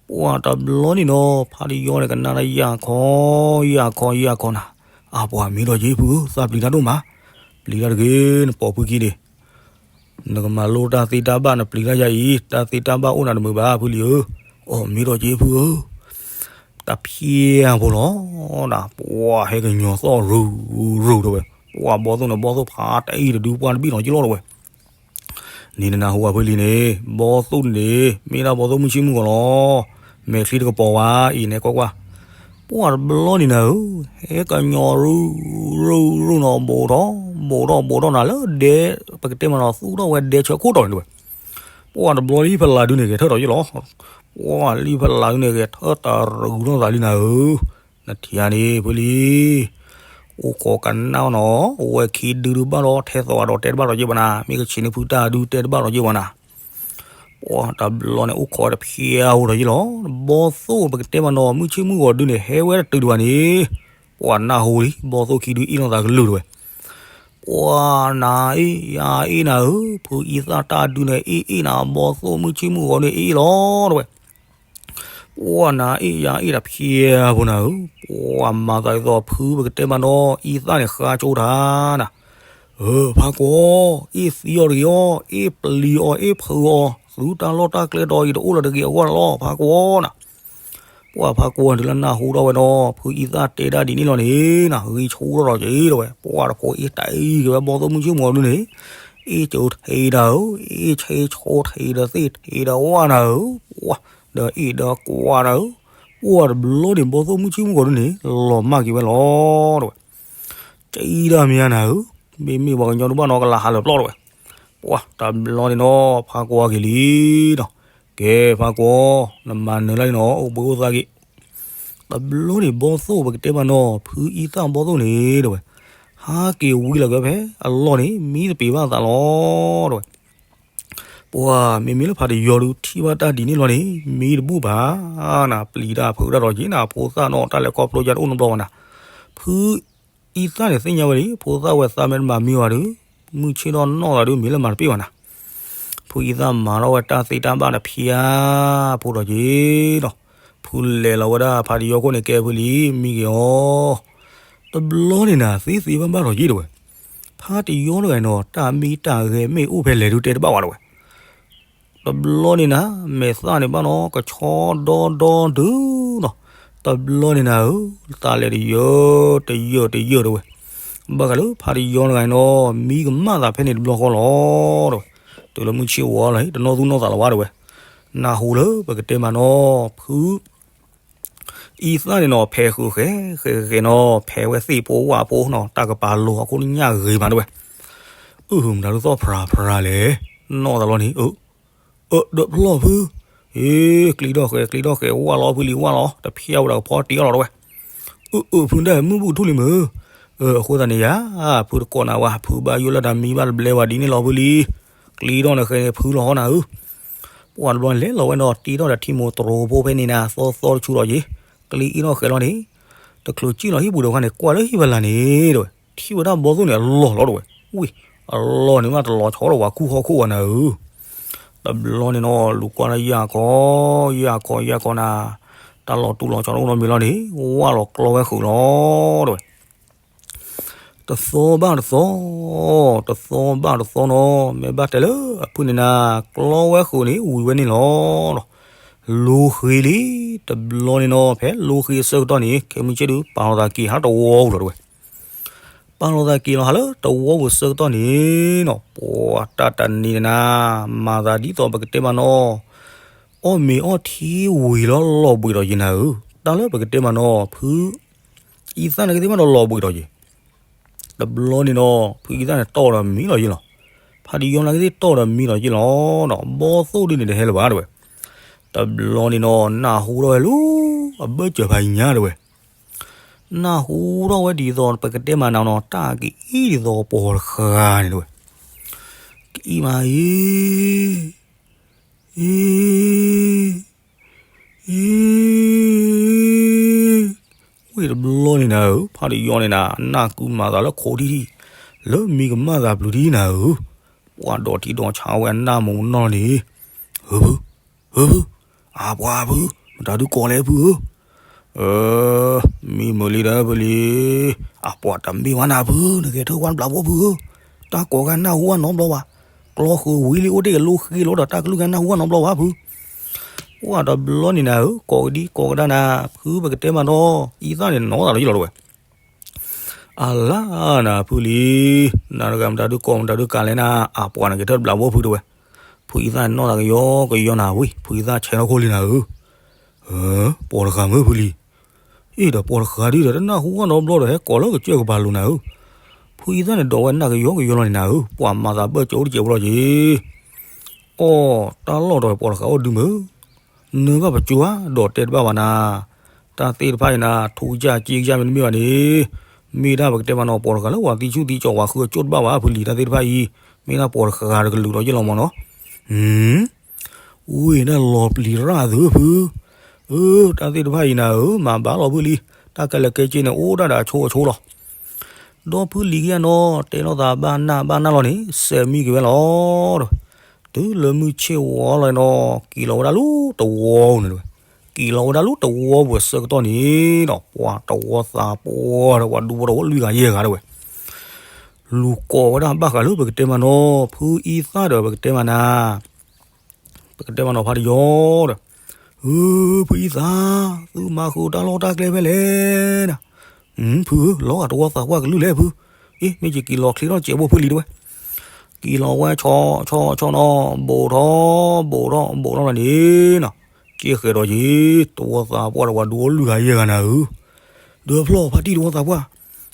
ပှၤတဘျီန့ၣ်နီၤ ဖါတယီန့ၣ် ကနၣ်တၢ်ယၢ်ခီ ယၢ်ခီ ယၢ်ခီနၤ, အပှၤမ့ၢ်ဒီးက့ၤဖုဧၢ သးပျံၤတၢ်ဒိၣ်မး, ပျံၤတၢ်တဂ့ၤ နပိာ်ဖုခံန့ၣ် နကမၤလိတၢ်သ့တၢ်ဘၣ် နပျံၤတၢ်ယၤအံၤ တၢ်သ့တၢ်ဘၣ်အိၣ်နၤတမုာ်ဘၣ် ဖုလံဧၢ. အိၣ်မ့ၢ်ဒီးက့ၤဖုဧၢ, တၢ်ဖျဲၣ်ဖိလီၤနၤ, ပှၤဟဲကညီၤသီၣ်ရူၤရူၤတဲဝဲ, ပှၤဘီသိၣ်န့ၣ် ဘီသိၣ်ဖးတအံၤတဒု ပှၤတဘံၣ်နီၤက့ၤလီၤတဲဝဲ. နံၤနနၤဟူဝဲဖုလံန့ၣ် ဘီသိၣ်န့ၣ် မ့ၢ်ဒၣ်ဘီသိၣ်မုၢ်ဆ့ၣ်မုၢ်ဂီၤလီၤ. မဲာ်ချံတကပီၤဝဲအံၤန့ၣ်ကွၢ်ကွၢ်, ပှၤတဘျီန့ၣ်နၤဧၢ, ဟဲကညီၤရူၤရူၤရူၤနီၤ ဘူးထီၣ် ဘူးထီၣ် ဘူးထီၣ်နၤလၢဒဲ, ပကတဲမးနီၤ သူၣ်ထီၣ်ဝဲဒဲဆၢခိၣ်တီၤန့ၣ်တဲဝဲ. ပှၤတဘျီလံဖဲလၢ်ဒုန့ၣ် ဂဲၤထၢၣ်ဒီးယ့ၣ်လီၤ. ပှၤလံဖဲလၢ်ဒုန့ၣ် ဂဲၤထၢၣ်တရူးထီၣ်သးလံနၤဧၢ. နထံၣ်ဧါန့ၣ် ဖုလံ, အိၣ်ခိးကနၣ်နီၤ, အိၣ်ဝဲခံဒုဒုးဘၣ်ဒီး ထဲသိးဒီးတဲတဘၣ်ဒီးက့ၤဘၣ်နၤ, မ့ၢ်ကဆံးန့ၢ်ဖုတၢ်ဒုးတဲတဘၣ်ဒီးက့ၤဘၣ်နၤ. ပှၤတဘျီန့ၣ် အိၣ်ခိးဝဲတဖျဲးဧိၤဒီးယ့လီၤ, ဘီသိၣ်ပကတဲမးနီၤ မုၢ်ဆ့ၣ်မုၢ်ဂီၤဒုန့ၣ် ဟဲဝဲတတုၤဒံးဘၣ်န့ၣ်, ပှၤနၢ်ဟူလံ ဘီသိၣ်ခံဒုအ့ၣ်လိာ်သးကလုာ်တဝဲ. ပှၤနၤအ့ၣ်ယၤအ့ၣ်နၤဧၢ, ဖုအံသၣ်တၢ်ဒုန့ၣ် အ့ၣ်အ့ၣ်နၤ, ဘီသိၣ်မုၢ်ဆ့ၣ်မုၢ်ဂီၤန့ၣ်အ့ၣ်လီၤတဝဲ. ပှၤနၤအ့ၣ်ယၤအ့ၣ်တဖျဲးဖိနၤဧၢ, ပှၤမၤသးဒ်သိးဖုပကတဲမးနီၤ အံသၣ်န့ၣ်ဃါကၠိတၢ်နၤ. အၢ ဖးကွီၤ, အ့ၣ်သံအီၤတဂ့ၤအီၤ, အ့ၣ်ပျံၤအီၤ အ့ၣ်ဖုးအီၤ, သုတၢ်လီၢ်တၢ်ကျဲဒီးအံၤတအိၣ်လၢၤတဂ့ၤအဂီၢ်လီၤ ဖးကွီၤနၤ. ပှၤဖးကွီၤတုၤလၢနၢ်ဟူထီၣ်ဝဲနီၤ ဖုအံသၣ်တဲဒၣ်ဒ်န့ၣ်လီၤန့ၣ်နၤ, ဂံၢ်ဆူၣ်ထီၣ်ဒီးက့ၤတဝဲ, ပှၤတကိးအ့ၣ်တၢ်အံၤက့ၤဝဲ ဘီသိၣ်မုၢ်ဆ့ၣ်မုၢ်ဂီၤဒုန့ၣ်, အ့ၣ်ကၠိထံးတၢ်ဧၢ, အ့ၣ်ဆ့ဆိထံးဒီးသ့ၣ်ထံးဒီးဝၣ်နၤဧၢ, ပှၤဒီးအ့ၣ်ဒီးကွၢ်နၤဧၢ. ပှၤတဘျီန့ၣ် ဘီသိၣ်မုၢ်ဆ့ၣ်မုၢ်ဂီၤဒုန့ၣ် လီၤမၢ်က့ၤဝဲလီၤတဝဲ. ကံဒၣ်မ့ၢ်နၤဧၢ, မ့မ့ၢ်ပှၤကညီဒုးဘၣ်နီၤ ကလၤဟးလၢာ်ပျီၢ်တဝဲ. ပှၤတဘျီန့ၣ်နီၤ ဖးကွီၤက့ၤလံနီၤ, ကဲဖးကွီၤ, နမၤနၢၤလၢန့ၣ်နီၤ အိၣ်ဘှံးအိၣ်သါက့ၤ. တဘျီန့ၣ် ဘီသိၣ်ပကတဲမးနီၤ ဖုအံသၣ်ဘီသိၣ်န့ၣ်တဝဲ, ဟးက့ၤဝံၤလီၤက့ၤဖဲအလီၢ်န့ၣ် မံတပ့ၤဘၣ်အသးလီၤတဝဲ. ပှၤမ့မ့ၢ်လၢဖးတယီၤဒုးထံၣ်ဘၣ်တၢ်ဒ်န့ၣ်လီၤန့ၣ် မံတဘူၣ်ဘၣ်နၤ, ပျံၤတၢ်ဖုးတၢ်ဒီးက့ၤနၤ, ဖိသၣ်နီၤ တၢ်လဲၤခီဖျိယါတအိၣ်နီတဘျီဘၣ်နၤ. ဖုအံသၣ်န့ၣ်သ့ၣ်ညါဝဲလံ ဖိသၣ်ဝဲသးမ့ၢ်တမၤမံဝဲဒုး, မုၢ်ဆ့ၣ်ထီၣ်နီၢ်သးဒုး မ့ၢ်လၢမၤတပ့ၢ်ဘၣ်နၤ. ဖုအံသၣ်မၤထီၣ်ဝဲတၢ်သ့တၢ်ဘၣ်တဖျါဖိဒီးက့ၤနီၤ, ဖုလဲၤလီၤဝဲဒၣ်ဖးတယီၤခိၣ်န့ၣ် ကဲဖုလံ မံက့ၤအီၤ. တဘျီန့ၣ်နၤ သ့သ့ဘၣ်ဘၣ်ဒီးက့ၤတဝဲ, ဖးတယီၤတဂၤအံၤနီၤ တၢ်မံတၢ်ဂဲၤမ့ၢ်အိၣ်ဖဲလဲၣ်ဒုးတဲတဘၣ်ဝဲတဝဲ. တဘျီန့ၣ်နၤ မဲာ်သၣ်န့ၣ်ဘၣ်နီၤ ကဆီဒီဒီဒုးနီၤ. တဘျီန့ၣ်နၤဧၢ, တၢ်လဲၤတယၢတယၢတယၢတယၢတဝဲ, ဘၣ်ဃးလၢဖးတယီၤတဂၤအံၤနီၤ မံကမၣ်သးဖဲန့ၣ်တဘျီဃီလီၤတဝဲ. တုၤလၢမုၢ်ဆ့ၣ်ဝီလီၤ တနီၣ်သူၣ်နီၣ်သးလၢၤဘၣ်တဝဲ. နၢ်ဟူလၢပကတဲမးနီၤ ဖု အံသၣ်န့ၣ်နီၤ ဖဲးဃုာ်ဃဲ ဃဲဃဲနီၤ ဖဲးဝဲသ့ၣ်ဖိဝၣ်ဖိနီၤ တၢ်ကပၤလိၤအခိၣ်ညၣ်ဂ့ၤမးတဝဲ. အုမတၤဒုးသီၣ်ဖြးဖြးလဲၣ်, နီၢ်သးလီၤန့ၣ် အၢ ဒၢးဖျီၣ်ဖု, အ့ ကျံထီၣ်ဃဲၤကျံထီၣ်ဃဲၤ ဝၣ်လီၤဖုလံဝၣ်လီၤ တဖျါဝဲဒီးကဖီတ့အီၣ်လီၤတဝဲ. အၢ အၢ ဖုဒၣ်မုၢ်ဘူၣ်ထူၣ်လံမုၢ်, အၢ အဃိသတးန့ၣ်ယၤ ဖုတကိးနၤဝဲ ဖုဘၣ်ယိၣ်လၢတၢ်မံဘၣ်တဘျဲဝဲဒ်န့ၣ်လီၤဖုလံ. ကျံထီၣ်န့ၣ်ဃဲၤန့ၣ်ဖုလီၤဟီနၤဧၢ. ပှၤတဘျီန့ၣ်လဲၤလီၤဝဲနီၤ တ့ထီၣ်ဒီးထံမိၢ်တရိဖိဖဲန့ၣ်နၤ သီသီတဆူလီၤယ့ၤ, ကျံအ့ၣ်ထီၣ်ဃဲၤလီၤန့ၣ်, တချုးကံၣ်လီၤဟံၣ်ပူၤဒီးခါန့ၣ် ကွၢ်လၢဟံၣ်ဖီလာ်န့ၣ်တဝဲ, ထံၣ်ဝဲဒၣ်ဘီသိၣ်န့ၣ်အလီၢ်လီၤတဝဲ, ဝံၤ အလီၢ်န့ၣ်မးတလီၤဆီဒီးပှၤခူၣ်ဟီၣ်ခိၣ်ဝဲနၤဧၢ. တဘျီန့ၣ်နီၤ လူၤကွၢ်လၢယၢ်ခီ, ယၢ်ခီ ယၢ်ခီနၤ, တၢ်လီၤတူၢ်လီၤဆီတအိၣ်နီတမံၤလီၤန့ၣ် ဝၣ်လီၤကျီဝဲဃုာ်လီၤတဝဲ. တသီဘၣ်တသီ, တသီဘၣ်တသီနီၤ မ့ၢ်ဘၣ်တဲလၢအဖုၣ်န့ၣ်နၤ ကျီဝဲဃုာ်န့ၣ် ဝံၤဝဲန့ၣ်လီၤ. လူၤဃ့လံ, တဘျီန့ၣ်နီၤ ဖဲလူၤဃ့အဆၢကတီၢ်န့ၣ် ခဲမုၢ်ဆ့ၣ်ဒုး ပာ်လီၤသးက့ၤဟးတဝီပူၤလီၤတဝဲ. ပာ်လီၤသးက့ၤလီၤဟးလၢတဝီပူၤဆၢကတီၢ်န့ၣ်နီၤ ပှၤတၢ်တနံၤန့ၣ်နၤ မၤသးဒ်သိးပကတဲမးနီၤ အီၣ်မ့ၤအီထံဝံၤလီၤလီၤဘှံးဒီးယ့ၤနၤဧၢ, တၢ်လၢပကတဲမးနီၤ ဖု အံသၣ်န့ၣ်ကသ့ၣ်မးဒီးလီၤဘှံးဒီးယ့ၤ, တဘျီန့ၣ်နီၤ ဖုအံသၣ်န့ၣ်တီၢ်ဒီးမံလီၤယ့ၤလီၤ. ဖးတယီၤန့ၣ်ကသ့ၣ်တီၢ်ဒီးမံလီၤယ့ၤလီၤနီၤ ဘီသိၣ်ဒုန့ၣ်တဟဲလၢၤဘၣ်တဝဲ. တဘျီန့ၣ်နီၤ နၢ်ဟူထီၣ်ဝဲလၢ အဘၢၣ်စၢၤဖးညါတဝဲ. နၢ်ဟူထီၣ်ဝဲဒ်သိး ပကတဲမးနၤနီၤ တၢ်ကအံၣ်ဒ်သိးပှၤတဃၣ်န့ၣ်တဝဲ. ကအံၣ်မးအံၤ, အံၤ, အံၤ, ဝံၤတဘျီန့ၣ်နၤဧၢ, ဖးတယီၤန့ၣ်နၤ နၢ်ကုမၤသးလၢခိးထံထံ, လၢမံကမၣ်သးပျုၤထံနၤဧၢ, ပှၤဒီးထံဒီးဆါဝဲအနၢ်မူနီၢ်န့ၣ်, ဧၢဖု, ဧၢဖု, အပှၤဖု, မတၤဒုးကိးလဲၣ်ဖုဧၢ, အၢ, မံမုာ်လံဒီးဖုလံ, အပှၤတမ့ၢ်ဝဲနၤဖု, နဂဲၤထၢၣ်ဝဲနဘျးဘီဖုဧၢ, တၢ်ကိးဂၤနၢ်ဟူဝဲနီတဘျီဘၣ်, ကျီဃုာ်ဝံၤလံအိၣ်တ့ၢ်ကလိဃ့လီၤဒီး တၢ်ကလုၢ်ဂၤနၢ်ဟူဝဲနီတဘျီဘၣ်ဖု ပှၤတဘျီန့ၣ်နၤဧၢ, ကိးကဒံကိးကဒါနၤ, ဖုပကတဲမးနီၤ, အံသၣ်န့ၣ်နီၢ်သးလီၤယ့ၤလီၤတဝဲ. အလါနၤဖုလံ, နၤတဂၤမတၤဒုးကိးမတၤဒုးကးလဲၣ်နၤ, အပှၤန့ၣ်ကထၢၣ်တဘျးဘီဖုတဝဲ. ဖုအံသၣ်န့ၣ်နီၢ်သးကယီကယီနၤဝံၤ, ဖုအံသၣ်ဆဲးထီၣ်ခိၣ်လံနၤဧၢ. ပှၤတဃၣ်မုၢ်ဖုလံ. အ့ၣ်ဒီးပှၤတဃၣ်ဒ်ဒီးတနၢ်ဟူဝဲနီတဘျီဒီး ဟဲကိးလၢကစၢၢ်ကပၤလိၤနၤဧၢ. ဖုအံသၣ်န့ၣ်ဒိးဝဲနၢ်ကယီကယီလီၤန့ၣ်နၤဧၢ, ပှၤမၤသးဘၢၣ်စၢၤအိၣ်တစဲးဖိလီၤက့ၤ. အီၣ်တၢ်လီၢ်ဒီးပှၤတဃၣ်အိၣ်ဒုးမုၢ်, နၢၤဘၣ်ပစိၤဧါ, ဒီးတဲတဘၣ်ဘၣ်နၤ, တၢ်သ့ၣ်တဖၣ်အံၤနၤ ထူကစၢ်က့ကစၢ်မ့တမ့ၢ်ဘၣ်န့ၣ်, မ့ၢ်ဒၣ်ပကတဲမးနီၤ ပှၤတဂၤလၢပှၤသံဆူၣ်သံကၠီၤ ပှၤဃုအကၠိၣ်တဘၣ်ဘၣ် ဖုလံၤတၢ်သ့ၣ်တဖၣ်အံၤ, မ့ၢ်ဒၣ်ပှၤတဂၤတကလုာ်ဒီးယ့ၢ်လီၤမးနီၤ. ဝ့ၢ်ဒၣ်လီၤပျံၤရၣ်သုဖု, အၢ တၢ်သ့ၣ်တဖၣ်အံၤနၤဧၢ မၤဘၣ်လီၤဖုလံၤ, တၢ်ကဲလၢာ်ကဲက့န့ၣ် အိၣ်ဒၣ်ဒီးအဆိအဆိလီၤ. ဒီးဖုလံၤကယဲၢ်နီၤ တဲလိာ်သးဘၣ်နၢ်ဘၣ်နၢ်လီၤန့ၣ် စဲးမံက့ၤဝဲလီၤဒီး တုၤလၢမုၢ်ဆ့ၣ်ဝီလီၤနီၤ က့ၤလီၤဝဲဒၣ်လၢတဝီန့ၣ်ဝဲ, က့ၤလီၤဝဲဒၣ်လၢတဝီပူၤအဆၢကတီၢ်န့ၣ်ဒီး ပှၤတဝီသးပှၢ်ဒီးပှၤဒူဖိတဝီလွံၢ်ဂၤယဲၢ်ဂၤဒၣ်ဝဲ လူၤကိးဝဲဒၣ်ဘၣ်ဃးလၢပကတဲမးနီၤ ဖုအံသၣ်ဒီးပကတဲမးနၤ ပကတဲမးနီၤဖါတယီၤဒီး, အၢ ဖုအံသၣ်, သုမၤဃုာ်တၢ်လီၢ်တၢ်ကျဲဖဲလဲၣ်နၤ, ဖုဧၢ လီၤဂာ်တဝီသးပှၢ်ကလုၢ်လဲၣ်ဖု, အ့ မ့ၢ်က့ၤက့ၤလီၤချ့ထီၣ်စဲးဘိဖုလံၤတဝဲ, က့ၤလီၤဝဲဆီဆီဆီနီၤ ဘိးထီၣ် ဘိးထီၣ် ဘိးထီၣ်လီၤန့ၣ်နီၤ, က့ၤဃဲၤဒီးက့ၤ တဝီသးပှၢ်ဒီးပှၤဒူဖိလွံၢ်ဂၤယဲၢ်ဂၤနၤဧၢ, ဒီးဖျီၣ်ဖါတံၢ်တဝီသးပှၢ်,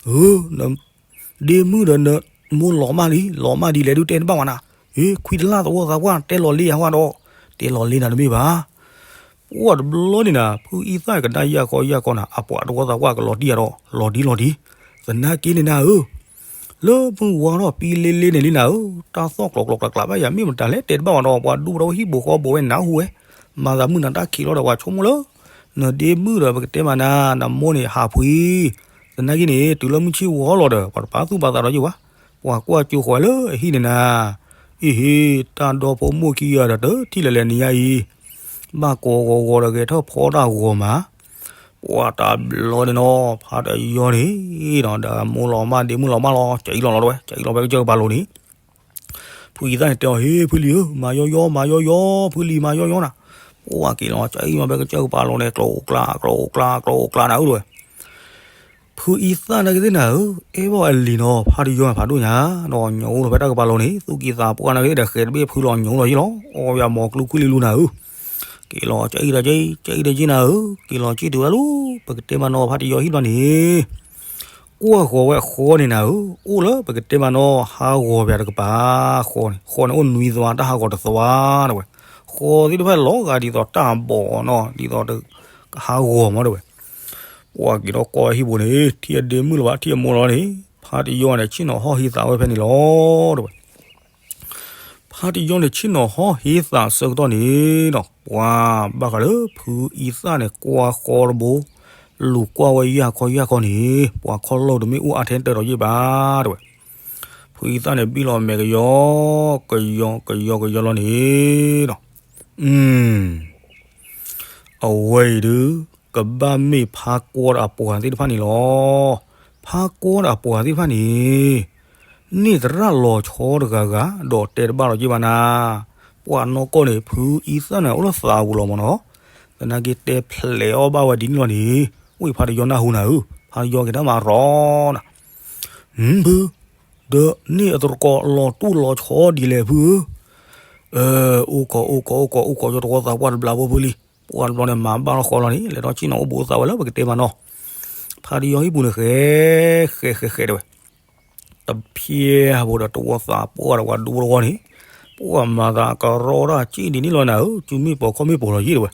အၢ ဒ့မုၣ်ဒီးနမိၢ်လီၤမၢ်လံ လီၤမၢ်ဒ်လဲၣ်ဒုးတဲတဘၣ်ဝဲနၤ, အ့ ခွံတလၢ်သဝီသးပှၢ် တဲလီၤလ့အဟါဝဲဒီး, တဲလီၤလ့နၤတမ့ၢ်ဘၣ်, ပှၢ်တဘျီန့ၣ်နၤ ဖုအံသၣ်ကဒါယၢ်ခီယၢ်ခီနၤ အပှၤတဝီသးပှၢ်ကလီၤတံၢ်ယၤဒီး လီၤတံၢ်လီၤတံၢ်, သနာ်က့န့ၣ်နၤဧၢ, လၢမုၢ်ဝါထီၣ်ပံလ့လ့န့ၣ်လံနၤဧၢ, တၢ်သီၣ်ကျိၤကျိၤကျးကျးဘၣ်ယၤ မ့ၢ်မတၤလဲၣ်တဲတဘၣ်ဝဲဒီး ပှၤဒူဖိတဝီဟံၣ်ဘိဃီဘိဝဲနၢ်ဟူဝဲ, မၤသးမုၢ်နၤတၢ်ခံးလီၤဒီးပှၤဆိကမိၣ်လၢ နဒ့မုၣ်ဒီးပကတဲမးနၤ နမိၢ်န့ၣ်ဟးဖှံ, သနာ်က့န့ၣ် တုၤလၢမုၢ်ဆ့ၣ်ဝီလီၤဒီး ပှၤတပာ်သူၣ်ပာ်သးဒီးယ့ၢ်ဝဲ, ပှၤကွၢ်ကၠိဃီၤလၢအဟံၣ်န့ၣ်နၤ, အ့ဟ့ တၢ်ဒီဖိမိၢ်ခံဂၤဒီးတထံၣ်လၢလဲၤနံၤညါအံၤ, ဘၣ်ကိးဂီၤဂီၤဒီးဂဲၤထၢၣ်ဖီတၢ်ဂီၤမး, ပှၤတဘျီန့ၣ်နီၤ ဖါတယီန့ၣ်ဒီး မိၢ်လီၤမၢ်ဒ့မုၣ်လီၤမၢ်လီၤ ကၠအံလီၤလီၤတဝဲ ကၠအံလီၤဖဲကစၢၢ်ကပၤလိၤန့ၣ် ဖုအံသၣ်န့ၣ်တဲအီၤ ဟ့ ဖုလံၤဧၢ မၤယီယီ မၤယီယီ ဖုလံၤမၤယီယီနၤ, ပှၤက့ၤလီၤကၠအံလီၤဖဲကစၢၢ်ကပၤလိၤန့ၣ် ကျိၤကျါ ကျိၤကျါ ကျိၤကျါနၤဧၢတဝဲ, ဖုအံသၣ်နာ်က့သ့ၣ်နၤဧၢ, အဲၣ်ဘၣ်အလံၤနီၤ ဖါတယီဖးဒိၣ်ညါ, ဒီးညိးအိၣ်လီၤဖဲတၢ်ကပၤလိၤန့ၣ် သူၣ်ကံၢ်သးပှၢ်နာ်က့သ့ၣ်ဒီး ဃဲၤတဘ့ၣ်ဖုလီၤညိးလီၤယ့ၢ်လီၤ အီၣ်ယၤမီၤကျူခွံလံလူနၤဧၢ, က့ၤလီၤကၠအံဒီးက့ၤ ကၠအံဒီးက့ၤနၤဧၢ, က့ၤလီၤက့ၤတုၤဝဲလၢ ပကတဲမးနီၤဖါတယီဟံၣ်ဘျီန့ၣ် ကွၢ်ဃီၤဝဲအဃီန့ၣ်နၤဧၢ, အိၣ်လၢပကတဲမးနီၤ ဟးဂီၤပၠးတကပၤ, ဃီန့ၣ် ဃီန့ၣ်အိၣ်နွံသွါ တၢ်ဟးဂီၤတသွါတဝဲ, ဃီသ့ၣ်တဖၣ်လီၤဂာ်ဒ်သိးတၢ်ဘီနီၤ ဒ်သိး ဟးဂီၤမးတဝဲ, ပှၤက့ၤထီၣ်ကွၢ်ဝဲဟံၣ်ပူၤန့ၣ် ထံၣ်အဒ့မုၣ်လၢၤဘၣ် ထံၣ်အမိၢ်လီၤန့ၣ် ဖါတယီန့ၣ် ဆ့ၣ်နီၤဟီၣ်ဟ့သးဝဲဖဲန့ၣ်လီၤတဝဲ ဖါတယီန့ၣ်ဆ့ၣ်နီၤဟီၣ်ဟ့သးဆၢကတီၢ်န့ၣ်ဒီး ပှၤဘၣ်ဃးလၢဖုအံသၣ်န့ၣ် ကွၢ်ဃီတဘိ, လူၤကွၢ်ဝဲယၢ်ခီယၢ်ခီန့ၣ် ပှၤခီၣ်လီၢ်တမ့ၢ်အိၣ်အါထဲတၢ်ဒီးယ့ၢ်ဘၣ်တဝဲ, ဖုအံသၣ်န့ၣ်ဘံၣ်လီၤမဲာ်ကယီ, ကယီကယီကယီလီၤန့ၣ်ဒီး အဝဲအံၤဒုး ကဘၣ်မ့ၢ်ဖါကွီဒီးအပှၤသ့ၣ်တဖၣ်န့ၣ်လီၤ. ဖါကွီဒီးအပှၤသ့ၣ်တဖၣ်န့ၣ် န့ၢ်သရၣ်လီၤဆီတဂၤဂၤ ဒီးတဲတဘၣ်လီၤက့ၤဘၣ်နၤ, ပှၤနီၢ်ကီၢ်န့ၣ် ဖုအံသၣ်န့ၣ် အိၣ်လၢသးပူၤလီၤမးနီၤ, သနာ်က့တဲဖျဲးအီၣ်ဘၣ်ဝဲဒ်န့ၣ်လီၤန့ၣ်, ဝံၢ်ဖါတယီနၢ်ဟူနၤဧၢ, ဖါတယီက့ၤတၢ်မၤရီနၤ, ဖု ဒီးန့ၢ်အသကိးလီၤတူၢ်လီၤဆီဒ်လဲၣ်ဖုဧၢ, အိၣ်ခိးအိၣ်ခိးအိၣ်ခိးအိၣ်ခိး ယတဝီသးပှၢ်တဘျီဖိဖုလံ, ပှၤတဘျီန့ၣ်မၤဘၣ်လီၤဃီလီၤန့ၣ် လဲၤထီၣ်ဆ့ၣ်နီၤအိၣ်ဘှံးအိၣ်သးဝဲလၢပကတဲမးနီၤ, ဖါတယီဟံၣ်ပူၤန့ၣ်ဃဲ, ဃဲဃဲဃဲတဲဝဲ, တဖျဲးဖိဒီးတဝီသးပှၢ်ဒီးပှၤဒူဖိတဝီန့ၣ်, ပှၤမၤသးကရီတၢ်က့ၣ်ဒ်န့ၣ်လီၤနၤဧၢ, စုမ့ၣ်ပိာ်ခီၣ်မ့ၣ်ပိာ်လီၤယ့ၢ်တဲဝဲ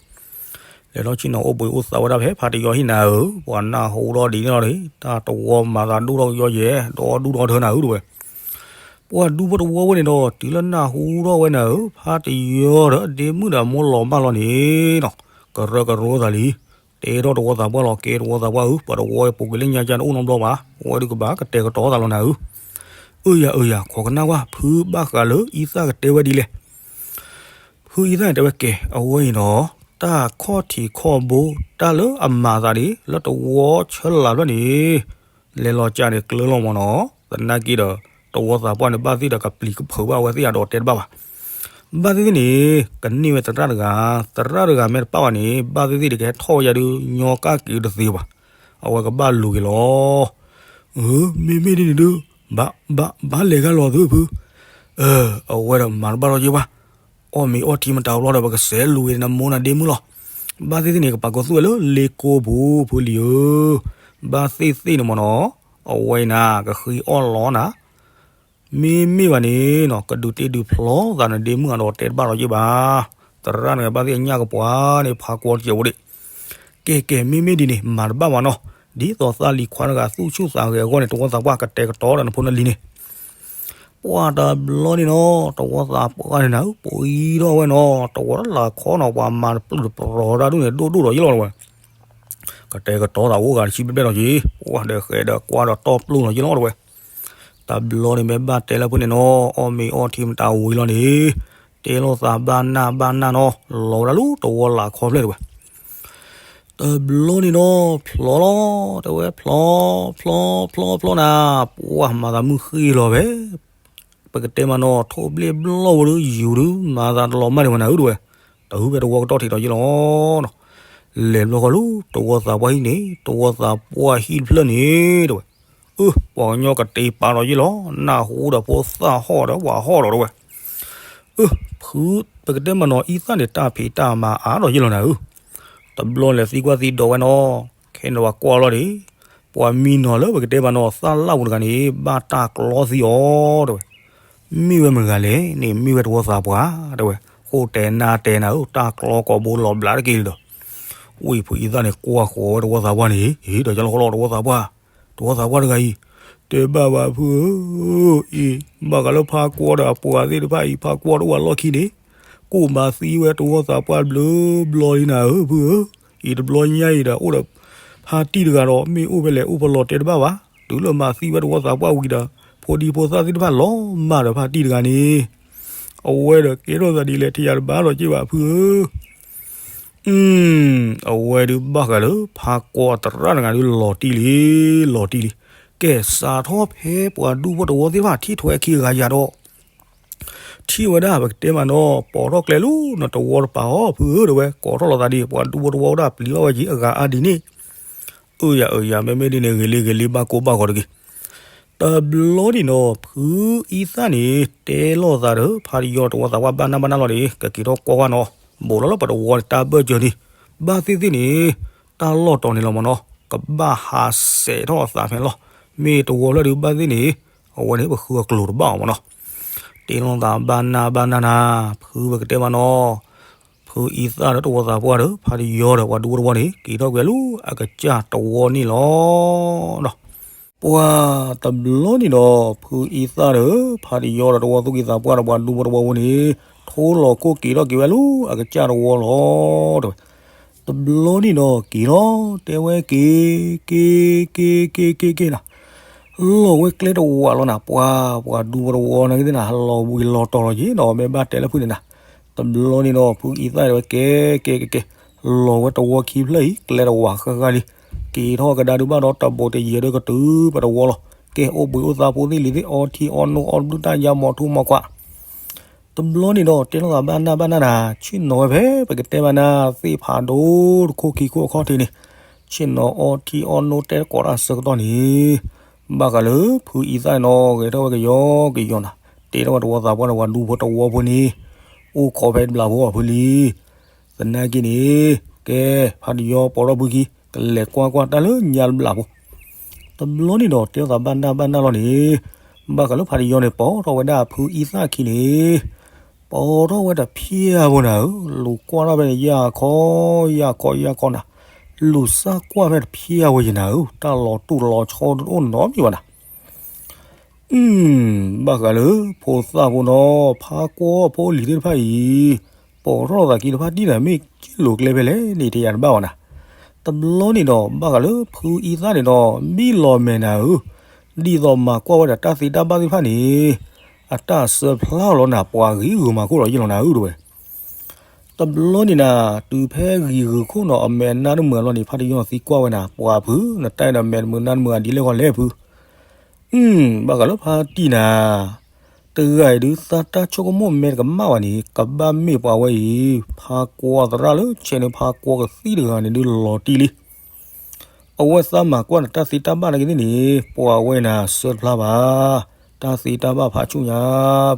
လဲၤထီၣ်ဆ့ၣ်နီၤအိၣ်ဘှံးအိၣ်သးဝဲဒၣ်ဖဲဖါတယီဟံၣ်နၤဧၢ, ပှၤနၢ်ဟူထီၣ်ဒ်န့ၣ်လီၤန့ၣ် တၢ်တဝီမၤသးဒိၣ်ထီၣ်ကယီယဲၢ် ဒီဒူၣ်ဒီထၢနၤဧၢတဲဝဲ, ပှၤဒူဖိတဝီဝဲန့ၣ်ဒီး တုၤလၢနၢ်ဟူထီၣ်ဝဲနၤဧၢ, ဖါတယီဒီးဒ့မုၣ်ဒီးမိၢ်လီၤမၢ်လီၤန့ၣ်နီၤ, ကရၢကရိသးလံ, တဲထီၣ်တဝီသးပှၢ်လီၤ ကဲတဝီသးပှၢ်ဧၢ, ပှၤတဝီပူၤကွံာ်လၢညါကၢ်တအိၣ်နီတဘျီဘၣ်, အဝဲဒုးကဘၣ်ကတဲာ်ကတီၤသးလီၤနၤဧၢ, အၢယၤအၢယၤ ခိးကနၣ်ဝဲ ဖုဘၣ်ဃးလၢအံသၣ်ကတဲဝဲဒ်လဲၣ် ဖုအံသၣ်န့ၣ်တဲဝဲကဲ အဝဲအံၤနီၤ, တၢ်ခီၣ်ထံးခီၣ်ဘိ တၢ်လၢအမၤသးန့ၣ် လၢတဝီဆၢလၢ်ဘျီန့ၣ်, လဲၤလီၤကၢ်န့ၣ်ကျၢၤလီၤမးနီၤ, သနာ်က့ဒီး တဝီသးပှၢ်န့ၣ် ဘၣ်သ့ၣ်ဒီးကပျံၤကဖုးဘၣ်အဝဲသ့ၣ်အဒိးတဲတဘၣ်ဘၣ်, ဘၣ်သ့ၣ်သ့ၣ်န့ၣ် ကန့ၢ်ဝဲသရၣ်တဂၤ, သရၣ်တဂၤမ့ၢ်တပၣ်ဘၣ်န့ၣ် ဘၣ်သ့ၣ်သ့ၣ်န့ၣ် ကဟဲထီၣ်ဝဲယၤဒုး ညီကၣ်က့ၤတသ့ဘၣ်, အဝဲကဘၣ်လူၤက့ၤလီၤ မ့မ့ၢ်ဒ်န့ၣ်ဒုး, ဘၣ်လဲၤဂၤလီၤသုဖု, အဝဲဒီးမၤတဘၣ်လီၤက့ၤဘၣ်, အီၣ်မ့ၤအီထံမတၤတဘျီဒီး ပကစဲးလူၤက့ၤနမိၢ်နဒ့မုၣ်လီၤ, ဘၣ်သ့ၣ်သ့ၣ်န့ၣ် ကပာ်ကီၤသူၣ်ဝဲလၢလ့ကိပူၤ ဖုလံၤဧၢ, ဘၣ်သ့ၣ်သ့ၣ်န့ၣ်မးနီၤ, အဝဲအံၤနၤ ကဃ့အီၣ်လီၤနၤ မ့မ့ၢ်ဘၣ်န့ၣ်နီၤ ကဒုးတ့ဒုးဖျီသးနဒ့မုၣ်အဒိးတဲတဘၣ်လီၤက့ၤဘၣ်, သရၣ်န့ၣ်ဘၣ်သ့ၣ်အညၣ်ကပှၤန့ၣ် ဖးကွီတစဲးဖိဒံး, ကဲကဲ မ့မ့ၢ်ဒ်န့ၣ် မၤတဘၣ်ဘၣ်နီၤ, ဒ်သိးသးလံၤခွါတဂၤသူၣ်ဆူၣ်သးဂဲၤအဂီၢ်န့ၣ် တဝီသးပှၢ်ကတဲာ်ကတီၤဒီးနဖိနလံၤန့ၣ် ပှၢ်တဘျီန့ၣ်နီၤ တဝီသးပှၢ်န့ၣ်နၤဧၢ ပှံၤထီၣ်ဝဲနီၤ တဝီတလၢ်ခီနီၤ ပှၤမၤတပျုၢ်တပျီၤတၢ်ဒူၣ်န့ၣ် ဒိၣ်ဒိၣ်ဒီးယ့ၣ်လီၤတဝဲ ကတဲာ်ကတီၤသးအိၣ်ဂၤတဆံဘျဲၣ်ဘျဲၣ်ဒီးက့ၤ ပှၢ်ဒီးဃဲးဒီးကွၢ်ဒီးတီၢ်ပျိၢ်ဒီးယ့ၣ်လီၤတဝဲ တဘျီန့ၣ်မ့ၢ်ဘၣ်တဲလၢဖိန့ၣ်နီၤ အီၣ်မ့ၤအီထံမတၤဝံၤလီၤန့ၣ် တဲလိာ်သးဘၣ်နၢ်ဘၣ်နၢ်နီၤ လီၤဝဲဒၣ်လၢတဝီလၢ်ခီဖျၢၣ်တဝဲ တဘျီန့ၣ်နီၤ ဖျီလီၤ တဲဝဲဖျီ ဖျီ ဖျီ ဖျီနၤ ပှၢ်မၤသးမုၢ်ဃ့လီၤဖဲ ပကတဲမးနီၤ ထိၣ်ဘျ့ၣ်ဘျီၣ်ဝဲဒုး ယူၤဒုး မၤသးတလီၤမၢ်ဒံးဝဲနၤဧၢတဝဲ တဟုဖဲတဝီကတီၢ်ထံးဒီးယ့ၣ်လီၤနီၤ လဲၤဘျီဃီလၢတဝီသးပှၢ်ဟံၣ်န့ၣ် တဝီသးပှၢ်ဟံၣ်တဖျၢၣ်န့ၣ်တဝဲ အၢ ပှၤကညီကတ့ပာ်ဒီးယ့ၣ်လီၤ နၢ်ဟူဒီးဖိသၣ်ဟီၣ်ဒီးပှၤဟီၣ်ဒီးတဝဲ အၢ ဖု ပကတဲမးနီၤ အံသၣ်န့ၣ် တၢ်ဖံးတၢ်မၤအါဒီးယ့ၣ်လီၤနၤဧၢ တဘျီလဲၤသံကွၢ်သံဒိးဝဲနီၤ ခဲန့ၣ်ပှၤကွၢ်လီၤဒံး ပှၤမံနီၤလၢပကတဲမးနီၤ သၣ်လၣ်ပူၤတဂၤန့ၣ် ဘၣ်တၢ်ကျီသံအီၤတဝဲ မ့ၢ်ဝဲမတၤဂၤလဲၣ်န့ၣ် မ့ၢ်ဝဲတဝီသးပှၢ်တဝဲ ဃိတဲာ်နါတဲာ်နၤဧၢ တၢ်ကျီကိာ်ဘိလီၤဘျးတက့ၢ်လံဒီး ဝံၤဖုအံသၣ်န့ၣ် ကွၢ်ဃီၤဝဲတဝီသးပှၢ်န့ၣ် ဟ့ၣ်ဒီးယလီၤဃီလီၤ တဝီသးပှၢ် တဝီသးပှၢ်တဂၤအံၤ တဲဘၣ်ဘၣ်ဖုဧၢ အံၤ ဘၣ်ဃးလၢဖါကွီဒီးအပှၤသ့ၣ်တဖၣ်အံၤ ဖါကွီတအိၣ်အလီၢ်ခံန့ၣ် ကိၣ်မၤသံဝဲတဝီသးပှၢ်ဘျုးဘျီလံနၤဧၢ ဖုဧၢ အံၤတဘျီညါအံၤဒီး အိၣ်ဒီးဖါတံၢ်တဂၤဒီး မ့ၢ်အိၣ်ဖဲလဲၣ်အိၣ်ဖဲလဲၣ်တဲတဘၣ်ဘၣ် တုၤလၢမၤသံဝဲတဝီသးပှၢ်ဝံၤဒီး ဖိဒံဖိသၣ်သ့ၣ်တဖၣ်လီၤမၢ်ဒီးဖါတံၢ်တဂၤန့ၣ် အဝဲဒီးကဲထီၣ်သးဒ်လဲၣ် ထံၣ်ယၤတဘၣ်ဒီးက့ၢ်ဘၣ်ဖုဧၢ အဝဲဒုးဘၣ်ဃးလၢ ဖါကွီအသရၣ်တဂၤဒုးလီၤတံၢ်လံ လီၤတံၢ်လံ ကဲစးထီၣ်ဖဲပှၤဒူဖိတဝီသ့ၣ်တဖၣ် ထံၣ်ထွဲခံဂၤယၤဒီး ထံၣ်ဝဲဒၣ်ပကတဲမးနီၤ ပိာ်ထီၣ်ကျဲလၢနတဝီတပၤအီၤ ဖုဧၢ တဲဝဲ ကိးထီၣ်လီၤသးဒ် ပှၤဒူဖိတဝီဝဲဒၣ်ပျံၤဘၣ်ဝဲက့ၤ အဂၤအါဒ်န့ၣ် အၢ ယၤ အၢ ယၤ မ့မ့ၢ်ဒ်န့ၣ် ဂ့ၤလံ ဂ့ၤလံ ဘၣ်ကိၢ်ဘၣ်ဂီၤတဂ့ၤ တဘျီန့ၣ်နီၤ ဖုအံသၣ်န့ၣ် တဲလိာ်သးဒီး ဖါတယီတဝီသးပှၢ်ဘၣ်နၢ်ဘၣ်နၢ်လီၤန့ၣ် ကက့ၤထီၣ်ကွၢ်ကွၢ်နီၤ ဘူးလီၤလၢပတဝီန့ၣ် တၢ်ဘၢၣ်စၢၤန့ၣ် ဘၣ်သ့ၣ်သ့ၣ်န့ၣ် တၢ်လီၢ်တီၤန့ၣ်လီၤမးနီၤ ကဘၣ်ဟးစဲးထီၣ်အသးဖဲလီၤ မ့ၢ်တဝီဖျၢၣ်ဒုးဘၣ်သ့ၣ်န့ၣ် အဝဲန့ၣ် ပဃုအကျိၤတဘၣ်အီၤမးနီၤ တဲလိာ်သးဘၣ်နၢ်ဘၣ်နၢ်နၤ ဖုပကတဲမးနီၤ ဖုအံသၣ်ဒီးတဝီသးပှၢ်ဒီး ဖါတယီဒီးပှၤဒူဖိတဝီန့ၣ် က့ၤထီၣ်ကွံာ်လၢအကစၢ်တဝီန့ၣ်လီၤ. ပှၤတဘျီန့ၣ်ဒီး ဖုအံသၣ်ဒီး ဖါတယီဒီးတဝီသူၣ်ကံၢ်သးပှၢ်ဒီးပှၤဒူဖိတဝီဖိန့ၣ် ထိလီၤခိၣ်က့ၤထီၣ်က့ၤဝဲလၢအကစၢ်တဝီလီၤ. တဘျီန့ၣ်ဒီးက့ၤလီၤ တဲဝဲက့ၤ က့ၤ က့ၤ က့ၤ က့ၤ က့ၤ က့ၤနၤ လီၤဝဲကျဲတဝးလီၤနၤ ပှၤ ပှၤဒူဖိတဝီနာ်က့သ့ၣ်နၤ လီၤဝံၤလီၤတီၤလီၤက့ၤနီၤ မ့ၢ်ဘၣ်တဲလၢဖုန့ၣ်နၤ တဘျီန့ၣ်ဒီး ဖုအံသၣ်တဲဝဲကဲ ကဲ ကဲ ကဲ လီၤဝဲတဝီခံဖျၢၣ်အံၤ ကျဲတဝးဃၣ်ဃၣ်လံ က့ၤထီၣ်ကဒါဒုးဘၣ်ဒီးတဘိးတယဲၢ်ဒီးကတုၤပတဝီလီၤ ကဲ အိၣ်ဘှံးအိၣ်သါဖိသ့ၣ်လံၤသ့ၣ် အီထံအီနိအီဘျုးတၢ်ယါ မီၤထူမီၤကွၢ် တဘျီန့ၣ်ဒီး တဲလိာ်သးဘၣ်နၢ်ဘၣ်နၢ်နၤ ဆ့ၣ်နီၤဝဲဖဲ ပကတဲမးနၤ သ့ၣ်ဖးဒိၣ်တခိၣ်ခံခိၣ်အခီၣ်ထံးန့ၣ် ဆ့ၣ်နီၤအီထံအီနိတဲတကိးတၢ်ဆၢကတီၢ်န့ၣ် ဘၣ်ဃးလၢ ဖုအံသၣ်နီၤ ဂဲၤထီၣ်ဝဲကယီကယီနၤ တဲထီၣ်ဝဲတဝီသးပှၢ်န့ၣ် ပှၤဒူဖိတဝီဖိန့ၣ် အိၣ်ခိးဖဲတဘျီဖိအီၤဖုလံ သနာ်က့န့ၣ် ကဲ ဖါတယီပိာ်ထီၣ်ဖုခံ ကလဲၤကွၢ်ကွၢ်တၢ်လၢညါတဘျီဖိ တဘျီန့ၣ်ဒီး တဲလိာ်သးဘၣ်နၢ်ဘၣ်နၢ်လီၤန့ၣ် ဘၣ်ဃးလၢဖါတယီန့ၣ် ပိာ်ထီၣ်ဝဲဒၣ်ဖုအံသၣ်ခံန့ၣ် ပိာ်ထီၣ်ဝဲတဖျၢၣ်ဖိနၤဧၢ လူၤကွၢ်ထီၣ်ဖဲန့ၣ် ယၢ်ခီ ယၢ်ခီ ယၢ်ခီနၤ လူၤစၢ်ကွၢ်ဖဲတဖျၢၣ်ဖိယနၤဧၢ တၢ်လီၤတူၢ်လီၤဆီတအိၣ်နီတမံၤဘၣ်နၤ ဘၣ်ဃးလၢဖိသၣ်ဖိနီၤ ဖါကွီဖိလံၤသ့ၣ်တဖၣ်အံၤ ပိာ်ထီၣ်လိာ်သးခံတဖၣ်ဒ်နၤ မ့ၢ်က့ၢ်လိာ်ကျဲဖဲလဲၣ်န့ၣ် ထံၣ်ယၤတဘၣ်ဘၣ်နၤ တဘျီန့ၣ်ဒီး ဘၣ်ဃးလၢဖုအံသၣ်န့ၣ်ဒီး ဘံၣ်လီၤမဲာ်နၤဧၢ ဒ်သိးမၤကွၢ်ဝဲဒၣ်တၢ်သ့တၢ်ဘၣ်သ့ၣ်တဖၣ်န့ၣ် အတၢ်ဆၢဖျါအီၤလီၤနၤ ပှၤဂ့ၤဂုာ်မၤခိၣ်လီၤယ့ၢ်လီၤနၤဧၢ တဲဝဲ တဘျီန့ၣ်နၤ တုၤဖဲဂံၢ်ဂုာ်ခိၣ်နီၤ အမဲာ်နါတမုာ်အလီၢ်န့ၣ် ဖါတယီသံကွၢ်ဝဲနၤ ပှၤဖု နတၢ်အံၤဒီးမဲာ်တမုာ်နါတမုာ်အဒ်လဲၣ်ဂီၢ်လဲၣ်ဖု ဘၣ်ဃးလၢဖါတံၢ်နၤ တဂၤအံၤဒုးသးတၢ်ဆိကမိၣ်မဲာ်တကမၣ်ဘၣ်န့ၣ် ကဘၣ်မ့ၢ်ပှၤဝဲအံၤ ဖါကွီသရၣ်လၢဆဲးန့ၣ် ဖါကွီကသံၣ်တဂၤန့ၣ်ဒုးလီၤတံၢ်လံ အဝဲသးမၤကွၢ်နတၢ်သ့တၢ်ဘၣ်နာ်က့သ့ၣ်န့ၣ် ပှၤဝဲနၤဆၢဖျါဘၣ် တၢ်သ့တၢ်ဘၣ်ဖးဆူၣ်ညါ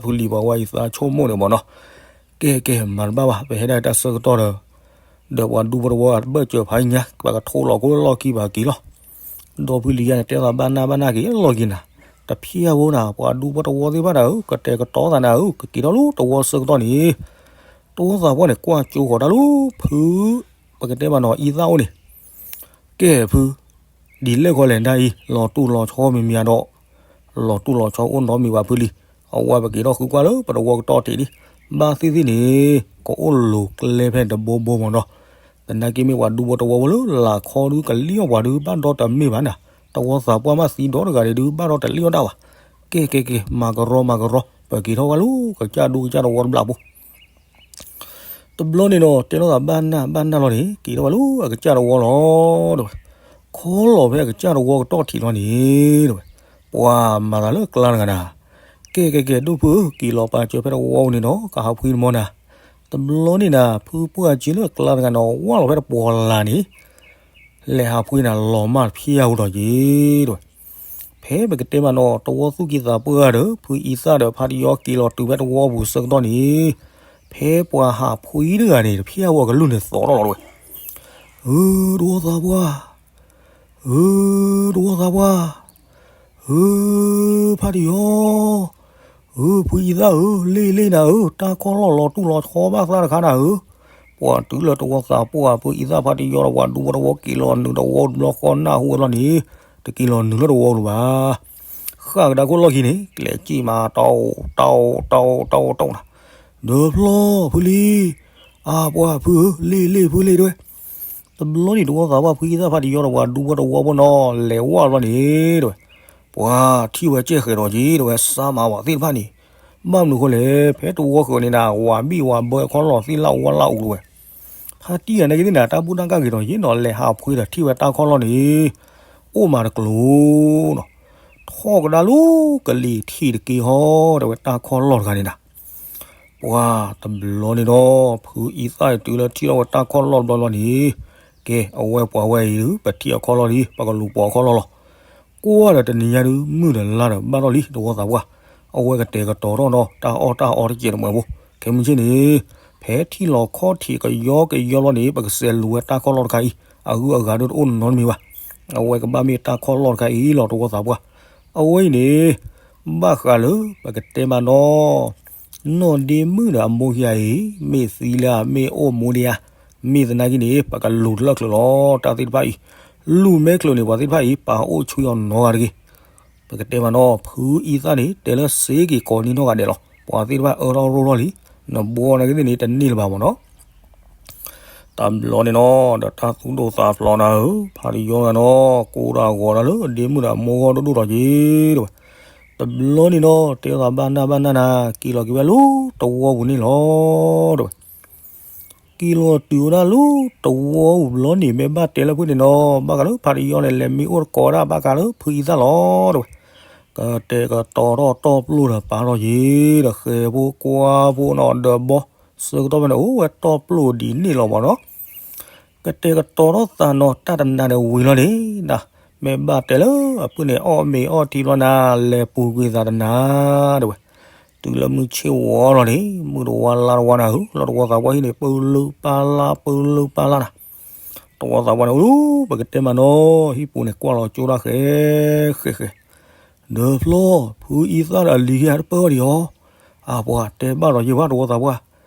ဖုလံၤပှၤဝဲအံၤသးဆိကမိၣ်န့ၣ်မ့ၢ်နီၤ ကဲကဲ မၤတဘၣ်ဘၣ် ပဟဲဒၣ်တၢ်ဆၢကတီၢ်ဒီး ဒီးပှၤဒူဖိတဝီအတဘၢၣ်စၢၤဖးညါ ပကထိလီၤကိၢ်လီၢ်ခံပှၤက့ၤလီၤ ဒီဖုလံၤယါန့ၣ် တဲသးဘၣ်နၢ်ဘၣ်နၢ်က့ၤလီၤက့ၤနၤ တဖျၢၣ်ဖိနၤ ပှၤဒူဖိတဝီသ့ၣ်တဖၣ်နၤဧၢ ကတဲာ်ကတီၤသးနၤဧၢ ကက့ၤထီၣ်လၢတဝီဆၢကတီၢ်န့ၣ် တဝီသးပှၢ်န့ၣ် ကွၢ်ကၠိဃီၤတၢ်လၢဖု ပကတဲမးနီၤ အံသၣ်အိၣ်န့ၣ် ကဲဖု ဒ်လဲၣ်ဃီလဲၣ်ဒ်အံၤ လီၤတိၢ်လီၤဆီမံၤမံၤဒီး လီၤတိၢ်လီၤဆီအိၣ်နီတမံၤဘၣ်ဖုလံ. အဝဲပက့ၤထီၣ်ဃုကွၢ်လၢပတဝီကတီၢ်ထံးလံ. ဘၣ်သ့ၣ်သ့ၣ်န့ၣ် ကအိၣ်လိၤကျဲဖဲန့ၣ်တဘိဘိမးဒီး သနာ်က့မ့ၢ်ပှၤဒူဖိတဝီဖိလၢလာ်ခီဒုးကလံၣ်အီၣ်ပှၤဒုးဘၣ်ဒီးတမ့ၢ်ဘၣ်နၤ, တဝီသးပှၢ်မးသံဒီတဂၤန့ၣ်ဒုးဘၣ်ဒီးတလံၣ်အီၣ်ဒၣ်ဘၣ်. ကဲကဲကဲ မၤကရီမၤကရီ ပက့ၤထီၣ်ဝဲလၢကစၢ်ဒူကစၢ်တဝီတဘျီဖိ တဘျီန့ၣ်ဒီး တဲလိာ်သးဘၣ်နၢ်ဘၣ်နၢ်လီၤန့ၣ် က့ၤထီၣ်ဝဲလၢအကစၢ်တဝီလီၤ တဲဝဲ. ခီလီၤဖဲအကစၢ်တဝီကတီၢ်ထံးလီၤန့ၣ် တဲဝဲ. ပှၤမၤသးလၢအကျါတဂၤနၤ, ကဲကဲကဲ ဒိၣ်ဖုဧၢ က့ၤလီၤပာ်စၢၤဖဲတဝီပူၤန့ၣ်ဒီး ကဟးဖှံတမီနၤ. တဘျီန့ၣ်နၤ ဖုပှၢ်က့ၤလၢအကျါတဂၤန့ၣ် ဝၢ်လီၤဖဲတပှီၤလၢ်န့ၣ် လဲၤဟးဖှံနၤလီၤမၢ်တဖျၢၣ်ဧိၤဒီးက့ၤ တဲဝဲ. ဖဲပကတဲမးနီၤ တဝီသူၣ်ကံၢ်သးပှၢ်ဒီး ဖုအံသၣ်ဒီးဖါတယီက့ၤလီၤတုၤဖဲတဝီပူၤဆၢကတီၢ်န့ၣ် ဖဲပှၤဟးဖှံတဂၤန့ၣ် တဖျၢၣ်ဧိၤအကလုၢ်န့ၣ်သီထီၣ်လီၤတဲဝဲ. ဧၢ တဝီသးပှၢ်, ဧၢ တဝီသးပှၢ်, ဧၢ ဖါတယီ, ဧၢ ဖုအံသၣ်ဧၢ, လ့ၣ်လ့ၣ်နၤဧၢ, တၢ်ခီၣ်လီၢ်လီၤတူၢ်လီၤဆီဘၣ်သၣ်တခါနၤဧၢ. ပှၤတုၤလၢတဝီသးပှၢ် ဖုအံသၣ်ဖါတယီဒီးပှၤဒူဖိတဝီက့ၤလီၤနုာ်တဝီတဘျီဃီနၢ်ဟူဝဲလီၤန့ၣ် တက့ၤလီၤနုာ်လၢတဝီလၢၤဘၣ်. ဃၣ်ကဒါခိၣ်လီၢ်ခံန့ၣ် ကျဲၤစံၣ်မး တၢ်အိၣ်တၢ်အိၣ်တၢ်အိၣ်တၢ်အိၣ်တၢ်အိၣ်နၤ, ဒီးဖျီဖုလံ, အါပှၤဖုဧၢ လ့ၣ်လ့ၣ်ဖုလ့ၣ်တဲဝဲ. တဘျီန့ၣ် တဝီသးပှၢ်ဖုအံသၣ်ဖါတယီဒီးပှၤဒူဖိတဝီဖိနီၤ လဲၤဝၢ်ဘျီန့ၣ် တဲဝဲ ပှၤထံၣ်ဝဲကဲဃဲၤဒီးက့ၤ တဲဝဲ စါမးဝဲသ့ၣ်တဖၣ်န့ၣ် ဘၣ်မနုၤဃိလဲၣ် ဖဲတဝီဃၢၤန့ၣ်နၤ ဝၤဘံၣ်ဝၤဘၢခီၣ်လီၢ်သ့ၣ်လၢအဝါလၢအူလီၤဝဲ. ဖါတံၢ်အနာ်က့သ့ၣ်နၤ တၢ်ဘူၣ်တၢ်ကၢ်ဂ့ၤဒီးယ့ၣ်နီၤ လဲၤဟးဖှံဒီးထံၣ်ဝဲတၢ်ခီၣ်လီၢ်န့ၣ် အိၣ်မးတကျိၤနီၤ ထီၣ်ကဒါလၢကလံၤထံးတက့ၢ်ဟီ တဲဝဲတၢ်ခီၣ်လီၢ်တခါန့ၣ်နၤ ပှၤတဘျီန့ၣ်ဒီး ဖုအံသၣ်တုၤလၢထံၣ်ထီၣ်ဝဲတၢ်ခီၣ်လီၢ်တဘျီဘျီန့ၣ် ကဲ အဝဲပှၤဝဲအံၤဒုး ပထံၣ်အခီၣ်လီၢ်လံ ပကလူၤပိာ်အခီၣ်လီၢ်လီၤ. ကွၢ်ဒီးတနံၤညါဒုး မုၢ်ဒီးလါဒီးဘၣ်ထီၣ်လံ တဝီသးပှၢ်, အဝဲကတဲာ်ကတီၤထီၣ်ဒီး တၢ်အီၣ်တၢ်အီတကဲးတမှဲၤဖိ, ခဲမုၢ်ဆ့ၣ်န့ၣ် ဖဲထံၣ်လီၤခီၣ်ထံးကယီကယီလီၤန့ၣ် ပကစဲးလူၤဝဲတၢ်ခီၣ်လီၢ်တခါအံၤ အဂုၤအဂၤဒုးတအိၣ်နီတမံၤဘၣ်. အဝဲကဘၣ်မ့ၢ်တၢ်ခီၣ်လီၢ်တခါအံၤလီၤ တဝီသးပှၢ်. အဝဲအံၤန့ၣ် ဘၣ်ဃးလၢပကတဲမးနီၤ နီၢ်ဒ့မုၣ်ဒီးအမိၢ်ခံဂၤအံၤ မ့ၢ်သံလၢအမ့ၢ်အိၣ်မူဒံးဧါ, မ့ၢ်သနာ်က့န့ၣ် ပကလူၤတလၢာ်ချုးလီၤ တၢ်သ့ၣ်တဖၣ်အံၤ, လူၤမ့ၢ်ချုးန့ၣ် ပှၤသ့ၣ်တဖၣ်အံၤ ပာ်အိၣ်ဆူၣ်အီၤနီတဂၤတဂ့ၤ. ပကတဲမးနီၤ ဖုအံသၣ်န့ၣ် တဲလၢစ့က့ၤကိးနံၤနီၢ်ဂၤဒဲးလီၤ. ပှၤသ့ၣ်တဖၣ်အၢထီၣ်ရိၣ်ထီၣ်လံ, နဘှီနာ်က့သ့ၣ်န့ၣ် တန့ၢ်လၢၤဘၣ်မးနီၤ တဘျီန့ၣ်နီၤ ဒီးတၢ်သူၣ်ဒိၣ်သးဖျိးနၤဧၢ, ဖါတယီဂၤနီၤ ကိးတၢ်ဂီၤတၢ်လၢဒ့မုၣ်ဒီးအမိၢ်ဂီၢ်ဒိၣ်ဒိၣ်ထီၣ်က့ၤ တဲဝဲ. တဘျီန့ၣ်နီၤ တဲလိာ်သးဘၣ်နၢ်ဘၣ်နၢ်နၤ က့ၤလီၤက့ၤဝဲလၢတဝီပူၤန့ၣ်လီၤ တဲဝဲ. က့ၤလီၤတုၤဝဲဒၣ်လၢတဝီပူၤဘျီန့ၣ် မ့ၢ်ဘၣ်တဲလၢဖုန့ၣ်နီၤ ဘၣ်ဃးလၢဖါတယီန့ၣ် လဲၤမ့ၢ်အိၣ်တကိးဒၣ်ဘၣ်ဃးလၢဖုအံသၣ်လီၤ တဲဝဲ. ကတဲာ်ကတီၤထီၣ်တီၢ်ပျိၢ်ဒီးပာ်ထီၣ်က့ၤ ဒီးဃဲၤဖိကွၢ်ဖိနီၤ ဒီးဘီ ဆၢကတီၢ်ဖဲန့ၣ် အိၣ်ဝဲတီၢ်ပျိၢ်ဒ်န့ၣ်လီၤမးနီၤ ကတဲာ်ကတီၤထီၣ်သးနီၤ တၢ်တနၤန့ၣ်ဝံၤလီၤန့ၣ် မ့ၢ်ဘၣ်တဲလၢအဖုန့ၣ် အီၣ်မ့ၤအီထံဘျီနၤ လဲၤပူၤကွံာ်သးတနၤ တဲဝဲ. တုၤလၢမုၢ်ဆ့ၣ်ဝီလီၤန့ၣ် မုၢ်တဝါလါတဝါနၤဧၢ လီၤတဝီသးပှၢ်ဟံၣ်န့ၣ် ပၢလုၢ်ပၢ်လါ ပၢလုၢ်ပၢ်လါနၤ တဝီသးပှၢ်န့ၣ် အိၣ် ပကတဲမးနီၤ ဟံၣ်ပူၤန့ၣ် ကွၢ်လီၤကၠိဒၣ်ဃဲဃဲဃဲ ဒီးဖျီ ဖုအံသၣ်ဒီးအလံၤခံဂၤတပၢၢ်အီၤဒံးဧါ. အါပှၤတဲဘၣ်ဒီးယဲၢ်ဘၣ်တဝီသးပှၢ်,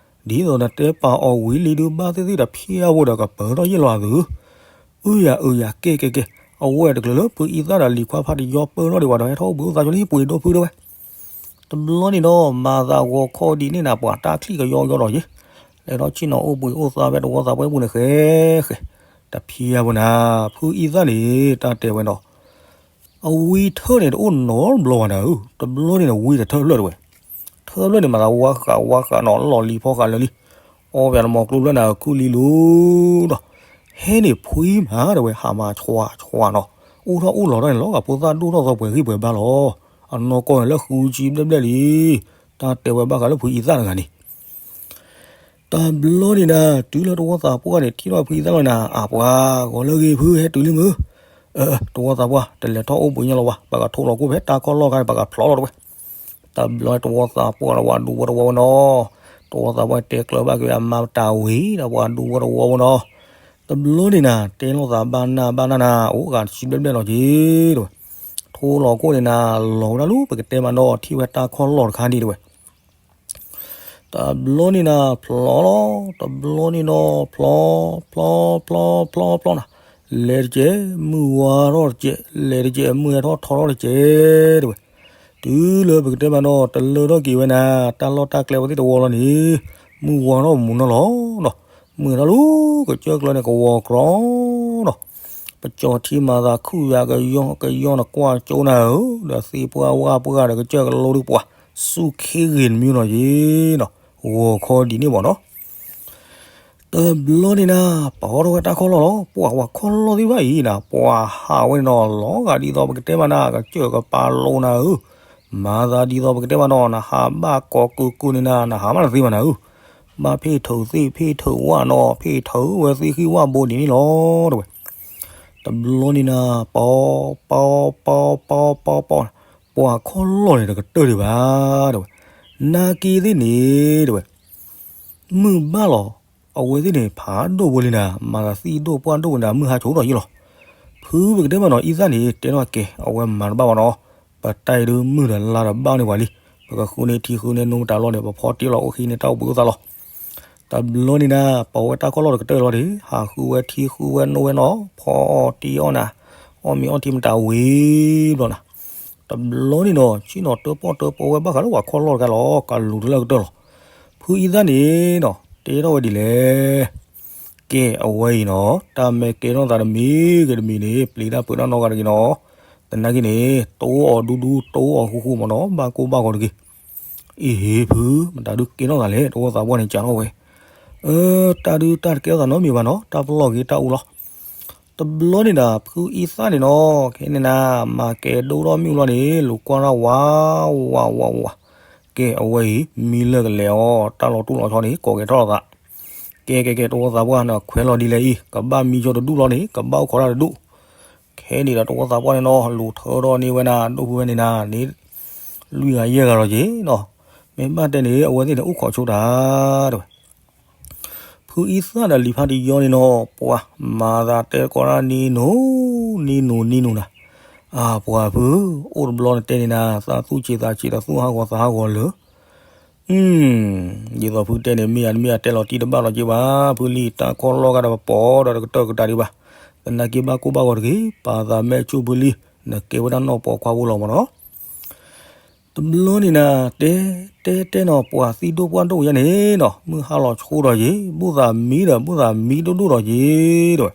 ဒ်သိးနတဲပာ်အီၤဝံၤလံဒုး ဘၣ်သ့ၣ်သ့ၣ်တဖျၢၣ်ဧိၤဒီးကပၢၤထီၣ်ယဲၢ်လီၤအသုး. အုယၤအုယၤ ကဲကဲကဲ, အဝဲတချုးလၢဖုအံသၣ်ဒီးလံၤခွါဖါတယီပၢၢ်ထီၣ်ဒံးဘၣ်ဒီး ဟဲထီၣ်အိၣ်ဘှံးအိၣ်သါကၠိလံ ဟံၣ်ပူၤန့ၣ်ဒိၣ်ဖုတဲဝဲ. တဘျီန့ၣ်ဒီး မၤသးဂီၤခီဒ်န့ၣ်နၤ ပှၤတၢ်ချံၣ်ကယီကယီဒီးယဲၢ် လဲၤထီၣ်ဆ့ၣ်နီၤအိၣ်ဘှံးအိၣ်သါဖဲတဝီသးပှၢ်ပူၤန့ၣ်ဃဲဃဲ, တဖျၢၣ်ဧိၤနၤ ဖုအံသၣ်န့ၣ် တၢ်တဲဝဲဒီး အဝံထၢၣ်န့ၣ် တအိၣ်နီတဘျီဘၣ်နၤဧၢ, တဘျီန့ၣ်နဝံတထၢၣ်ဖျၢၣ်တဲဝဲ. ထၢၣ်ဖျၢၣ်န့ၣ် မၤသးဝါဃးဝါဃးနီၤ လီၢ်လံၤဖီဃးလၢာ်လံ. အီၣ်ပှၤတမီၤကျိဖျၢၣ်နၤ ခုၣ်လံလိၤဒီး ဟဲန့ၣ်ဖှံမးတဲဝဲ ဟးမၤဆှးဆှးနီၤ, အိၣ်ထီၣ်အိၣ်လီၤထီၣ်န့ၣ် လီၤဂာ်ဖိသၣ်ဒိၣ်ထီၣ်သီပှဲၤဂံၢ်ပှဲၤဘါလီၤ. အနီၢ်ကီၢ်န့ၣ်လၢဃုဆံဘျဲၣ်ဘျဲၣ်လံ. တၢ်တဲဝဲဘၣ်ဃးလၢဖုအံသၣ်တဂၤန့ၣ် တဘျီန့ၣ်နၤ တုၤလၢတဝီသးပှၢ်န့ၣ် ထံၣ်ထီၣ်ဖုအံသၣ်လီၤနၤ အါပှၤ ဂီၤလၢဂ့ၤဖုဟဲတုၤလံမုၢ်. အၢ တဝီသးပှၢ် တလဲၤထီၣ်အိၣ်ဘှံးညါလီၤဝဲ ပကထိးလီၤကိၣ်ဖဲတၢ်ခီၣ်လီၢ်ခါန့ၣ် ပကဖျိးလီၤတဲဝဲ. တဘျီတဝီသးပှၢ်ဒီးပှၤဒူဖိတဝီဝဲနီၤ, တဝီသးပှၢ်တဲကျၢၤဘၣ်က့ၤအမါတၢ်ဝံၤဒီးပှၤဒူဖိတဝီဝဲနီၤ. တဘျီန့ၣ်နၤ တဲလိာ်သးဘၣ်နၢ်ဘၣ်နၢ်နၤ အိၣ်ဂၤတဆံဘျဲၣ်ဘျဲၣ်လီၤက့ၤတဲဝဲ. ထိးလီၤကိၣ်န့ၣ်နၤ လီၤဝဲဒၣ်လၢပကတဲမးနီၤ ထံၣ်ဝဲတၢ်ခီၣ်လီၢ်တခါဒံးတဲဝဲ. တဘျီန့ၣ်နၤ ဖျိးလီၤ, တဘျီန့ၣ်နီၤ ဖျိး ဖျိး ဖျိး ဖျိး ဖျိးနၤ လဲၤတကဲး, မုၢ်ဝါထီၣ်တကဲး, လဲၤတကဲး, မုၢ်ဟဲထီၣ်ထီထီၣ်တကဲး တဲဝဲ. တုၤလၢပကတဲမးနီၤ တလၢထီၣ်က့ၤဝဲနၤ တၢ်လီၢ်တၢ်ကျဲဝဲသ့ၣ်တဝီလီၤန့ၣ်, မုၢ်ဝါထီၣ်မူနီၤလီၤနီၤ. မုၢ်ဟဲထီၣ်လၢကစၢၢ်ကျၢၤန့ၣ် ကဝီၤကြီနီၤ. ပကၠီၤထံမၤသးခုၣ်ယၤကယီကယီန့ၣ် ကွၢ်ကၠိနၤဧၢ, ဒီးသ့ၣ်ပှၢ်ဝၣ်ပှၢ်ဒီးကစၢၢ်ကလိဒုးပှၤ စူၢ်ခ့ဂ့ၤတမံၤနီၤယ့နီၤ, ဂီၤခီဒ်န့ၣ်မးနီၤ. တဘျီန့ၣ်နၤ ပဟီထီၣ်ဝဲတၢ်ခီၣ်လီၢ်လီၤ. ပှၤဝဲခီၣ်လီၢ်သ့ၣ်တဖၣ်အံၤနၤ ပှၤဟးဝဲန့ၣ်နီၤ လီၤဂာ်ဒ်သိးပကတဲမးနၤ ကစၢၢ်ကပၤလိၤနၤဧၢ, မၤသးဒ်သိးပကတဲမးနီၤ နဟးဘၣ်ကိးကုာ်ကုာ်န့ၣ်နၤ နဟးမးတသ့ဘၣ်နၤဧၢ, ဘၣ်ဖ့ၣ်ထုးသ့ၣ်ဖ့ၣ်ထုးဝၣ်နီၤ ဖ့ၣ်ထုးဝဲသ့ၣ်ဃံဝၣ်ဘိဒ်န့ၣ်လီၤ တဲဝဲ. တဘျီန့ၣ်နၤ ပီ ပီ ပီ ပီ ပီ ပီ ပှၤခီၣ်လီၢ်န့ၣ်တကတၢၢ်ဒံးဘၣ် တဲဝဲ. နာ်က့သ့ၣ်န့ၣ် တဲဝဲ မုၢ်ဘၣ်လီၤ. အဝဲသ့ၣ်န့ၣ် ဖးဒိၣ်ဝဲလံနၤ မၤသးသံၣ်ဒိၣ်ပှၢ်ဒိၣ်ဝဲနၤ မုၢ်ဟါဆိးထီၣ်ယ့လီၤ. ဖုပကတဲမးနီၤ အံသၣ်န့ၣ် တဲထီၣ်ကဲ အဝဲမၤတဘၣ်ဘၣ်နီၤ, ပတၢ်အံၤဒုးမုၢ်ဒီးလါဒီးဘၣ်န့ၢ်ပှၤလံ, ပကဃုန့ၢ်ထံဃုန့ၢ်နိမတၤလီၤန့ၣ် ပဖီတ့လီၤအိၣ်ဃံန့ၢ်တၢ်အိၣ်ဘှံးအိၣ်သါလီၤ. တဘျီန့ၣ်နၤ ပဝဲတၢ်ခီၣ်လီၢ်တကတၢၢ်လီၤန့ၣ် ဟးဃုဝဲထံဃုဝဲနိဝဲနီၤ ဖီအီၣ်တံၢ်အီၣ်နၤ, အီၣ်မ့ၤအီထံမတၤဝံၤဘျီနၤ တဘျီန့ၣ်နီၤ ဆ့ၣ်နီၤတၢပီၣ်တၢပီဝဲဘၣ်ဃးလၢပှၤခီၣ်လီၢ်တခါလီၤ ကလူၤတလၢကတၢၢ်လီၤ. ဖုအံသၣ်န့ၣ်နီၤ တဲထီၣ်ဝဲဒ်လဲၣ်. ကဲအဝဲအံၤနီၤ တၢ်မ့ၢ်ကဲထီၣ်သးတမံၤဂ့ၤတမံၤန့ၣ် ပျံၤတၢ်ပၢတၢ်နီၢ်ဂၤတဂ့ၤနီၤ, သနာ်က့န့ၣ် တအိၣ်အီၤဒူဒူ တအိၣ်အီၤဃူဃူမးနီၤ ဘၣ်ကိၢ်ဘၣ်ဂီၤတဂ့ၤ. အ့ဟ့ဖု မတၤဒုးကဲထီၣ်သးလဲၣ် တဝီသးပှၢ်န့ၣ်ကးထီၣ်ဝဲ. အၢ တၢ်ဒုးတၢ်တကဲထီၣ်သးနီတမံၤဘၣ်နီၤ တၢ်ပလီၢ်ဂ့ၤတၢ်အူလီၤ. တဘျီန့ၣ်ဒီး ဖုအံသၣ်န့ၣ်နီၤ ခဲန့ၣ်နၤ မၤကဲဒိၣ်ထီၣ်မ့ၣ်အူလီၤန့ၣ် လူၤကွၢ်ထီၣ်ဝး ဝး ဝး ဝး, ကဲအဝဲအံၤ မံလၢကလဲၤအီၤ တၢ်လီၤတူၢ်လီၤဆီန့ၣ် ကိးကဲထီၣ်လီၤသး. ကဲကဲကဲ တဝီသးပှၢ်နီၤ ခွဲးလီၤဒ်လဲၣ်အံၤ ကဘၣ်မံဆိတဒူၣ်လီၤန့ၣ် ကဘၣ်အိၣ်ခိးတၢ်တဒူၣ်. ခဲန့ၣ်ဒီးတဝီသးပှၢ်န့ၣ်နီၤ လူၤထၢထီၣ်န့ၢ်ဝဲနၤ ဒိၣ်ဖုဝဲန့ၣ်နၤန့ၣ် လွံၢ်ဂၤယဲၢ်ဂၤလီၤက့ၤနီၤ, မ့ၢ်ဘၣ်တဲန့ၣ် အဝဲသ့ၣ်န့ၣ် အိၣ်ခိးဆိတၢ် တဲဝဲ ဖုအံသၣ်ဒီးလံာ်ဖးတယီန့ၣ်နီၤ ပှၤမၤသးတဲကီးတၢ်နံၤနိၤ နံၤနိၤ နံၤနိၤနၤ, အၢ ပှၤဖု အိၣ်တဘျီနတဲန့ၣ်နၤ သးသူၣ်ဆံးသးဆံးဒီးသူၣ်ဟးဂီၤသးဟးဂီၤလၢ ဒ်သိးဖုတဲန့ၣ် မ့ၢ်ယၤတမ့ၢ်ယၤတဲလီၤတံၢ်တဘၣ်လီၤက့ၤဘၣ်, ဖုလံတၢ်ခီၣ်လီၢ်ဂၤဒီးပပိာ်ဒီးတကတၢၢ်ကတၢၢ်ဒံးဘၣ်, သနာ်က့ဘၣ်ကိၢ်ဘၣ်ဂီၤတဂ့ၤ, ပာ်သးမဲာ်ဆူၣ်ဖုလံ, နကဲဝဲဒၣ်နီၢ်ပိာ်ခွါဖိလီၤမးနီၤ. တဘျီန့ၣ်နၤ တဲ တဲတဲနီၤ ပှၤသံၣ်ဒိၣ်ပှၢ်ဒိၣ်ယါန့ၣ်နီၤ မုၢ်ဟါလီၤဆိဒီးယ့ၤ ဘူၣ်သးမံဒီးဘူၣ်သးမံဒိၣ်ဒိၣ်ဒီးယ့ၤ တဲဝဲ.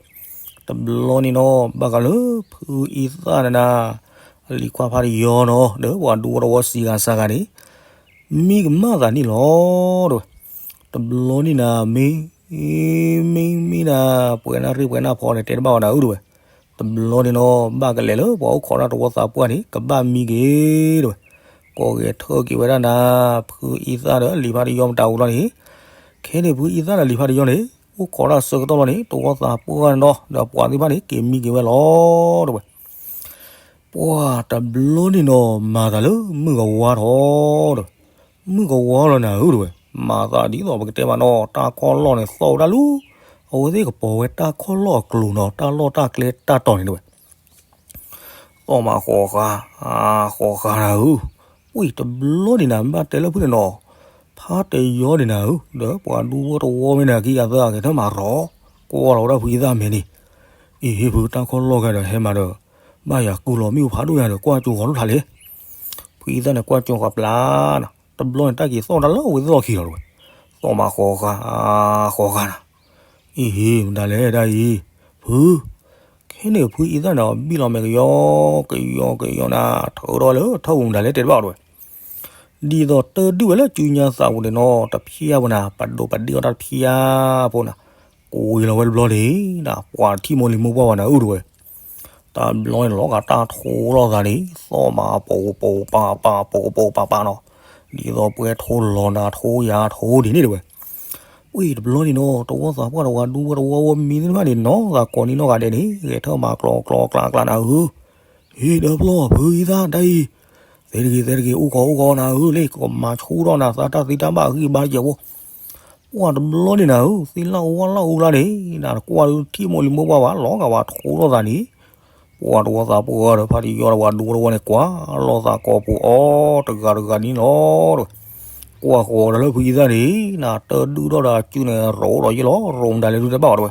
တဘျီန့ၣ်နီၤ ဘၣ်ဃးလၢဖုအံသၣ်န့ၣ်နၤ အလံၤခွါဖးတယီနီၤ ဒီးပှၤဒူဝီတဝီစံးဂၤစၢ်ဂၤန့ၣ် မံကမၣ်သးန့ၣ်လီၤ တဲဝဲ. တဘျီန့ၣ်နၤ မံ မံမံနၤ ပှဲၤနၣ်ရံၣ်ပှဲၤနၣ်ဖီန့ၣ် တဲတဘၣ်ဝဲနၤဧၢ တဲဝဲ. တဘျီန့ၣ်နီၤ ဘၣ်ကလဲၤလၢပှၤအိၣ်ခိးတၢ်တဝီသးပှၢ်န့ၣ် ကဘၣ်မံက့ၤ တဲဝဲ. ကိးဂဲၤထၢက့ၤဝဲဒၣ်နၤ ဖုအံသၣ်ဒီးလံာ်ဖးတယီမတၤဝံၤလီၤန့ၣ် ခဲန့ၣ်ဖုအံသၣ်ဒီးလံာ်ဖးတယီန့ၣ် အိၣ်ခိးတၢ်ဆၢကတီၢ်လီၤန့ၣ် တဝီသးပှၢ်န့ၣ်နီၤ ဒီးပှၤသ့ၣ်တဖၣ်န့ၣ် က့ၤမံက့ၤဝဲလီၤ တဲဝဲ. ပှၤတဘျီန့ၣ်နီၤ မၤသးလၢမုၢ်ကဝါထီၣ် တဲဝဲ. မုၢ်ကဝါလီၤနၤဧၢ တဲဝဲ. မၤသးဒ်သိးပကတဲမးနီၤ တၢ်ခီၣ်လီၢ်န့ၣ်သီၣ်ဝဲဒၣ်လၢ အဝဲသ့ၣ်ကပိာ်ဝဲတၢ်ခီၣ်လီၢ်အကျိၤနီၤ တၢ်လီၢ်တၢ်ကျဲတၢ်တီၤန့ၣ် တဲဝဲ. သီၣ်မးဃီၤဃာ် ဃီၤဃာ်နၤဧၢ, ဝံၤတဘျီန့ၣ်နၤ ဘၣ်တဲလၢဖုန့ၣ်နီၤ ဖးတယီန့ၣ်နၤဧၢ ဒီးပှၤဒူဝီတဝီမ့ၢ်နၤ ခံဂၤသၢဂၤကဲထၢၣ်မၤရီၤ ကွၢ်လီၤဝဲဒၣ်ဖုအံသၣ်မဲာ်န့ၣ်, အ့ဟ့ဖုတၢ်ခီၣ်လီၢ်ဂၤဒီးဟဲမးဒီး ဘၣ်ယၤကုၢ်လီၤမ့ၣ်အူဖးဒိၣ်ယၤဒီး ကွၢ်ကၠိဂီၤလိာ်ထးလဲၣ်. ဖုအံသၣ်န့ၣ်ကွၢ်ကၠိဃာ်ပျၢ်နၤ တဘျီန့ၣ်တၢ်က့ၤသီၣ်တၢ်လၢအဝဲသ့ၣ်လီၢ်ခံလီၤ တဲဝဲ. သီၣ်မးဃီၤဃာ် ဃီၤဃာ်နၤ အ့ဟ့ မတၤလဲၣ်ဒ်အံၤ, ဖု ခဲန့ၣ်ဖုအံသၣ်န့ၣ် ဘံၣ်လီၤမဲာ်ကယီ ကယီကယီနၤ ထၢထီၣ်လၢထၢၣ်ပူၤမတၤလဲၣ်တဲတဘၣ် တဲဝဲ. ဒ်သိးတၢ်ဒုးဝဲလၢကၠူညါသးပူၤန့ၣ်နီၤ တဖျၢၣ်ပူၤနၤ ပဒိးပဒ့ၣ်အီၣ်တၢ်တဖျၢၣ်ဖိနၤ, ကွံာ်လီၤဝဲတဘျီန့ၣ် ပှၤထံၣ်မိၢ်လံၤမိၢ်ပှၢ်ဝဲနၤဧၢ တဲဝဲ. တဘျီန့ၣ်လီၤဂာ်တၢ်ထိလီၤသးန့ၣ် သီၣ်မးပိာ်ပိာ်ပၤပၤပိာ်ပိာ်ပၤပၤနီၤ, ဒ်သိးပှဲၤထိလီၤနၤထိယၤထိဒ်န့ၣ် တဲဝဲ. ဝံၤတဘျီန့ၣ်နီၤ တဝီသးပှၢ်တဝီဒူဝီတဝီဝီမံသ့ၣ်တဖၣ်န့ၣ် နီၢ်သးကိးနံၤနီၢ်ဂၤဒဲးန့ၣ် ဂဲၤထၢၣ်မၤကျီကျီကျါကျါနၤဧၢ, ဟ့ၣ်ဒီဖျီၣ်ဖုအံသၣ်တၢ်အံၤ, သဲတဂ့ၤသဲတဂ့ၤ အိၣ်ခိးအိၣ်ခိးနၤဧၢ, လၢကမၤဆူၣ်ထီၣ်နၤသးတၢ်သံတၢ်ဘၣ်အဂံၢ်အဘါတကဲးဖိ ပှၢ်တဘျီန့ၣ်နၤဧၢ, သ့ၣ်လၣ်ဝၣ်လၣ်အူလါန့ၣ် နကွၢ်ဒုးထံၣ်မိၢ်လံၤမိၢ်ပှၢ်ဘၣ် လီၤဂာ်ဝဲထိလီၤသးန့ၣ်, ပှၢ်တဝီသးပှၢ်ဒီးဖးတယီတဝီဒူဝီတဝီန့ၣ် ကွၢ်လီၤသးကိးပူၤအီၤတဂၤတဂၤန့ၣ်လီၤ, ကွၢ်ဃီၤဒီးလၢဖုအံသၣ်န့ၣ် နတၢ်ဒုးထီၣ်ဒီးအစုန့ၣ် ရိးဒီးယ့ၢ်လီၤ ရိးမတၤလဲၣ်ဒုးတဲဘၣ်အီၤတဲဝဲ.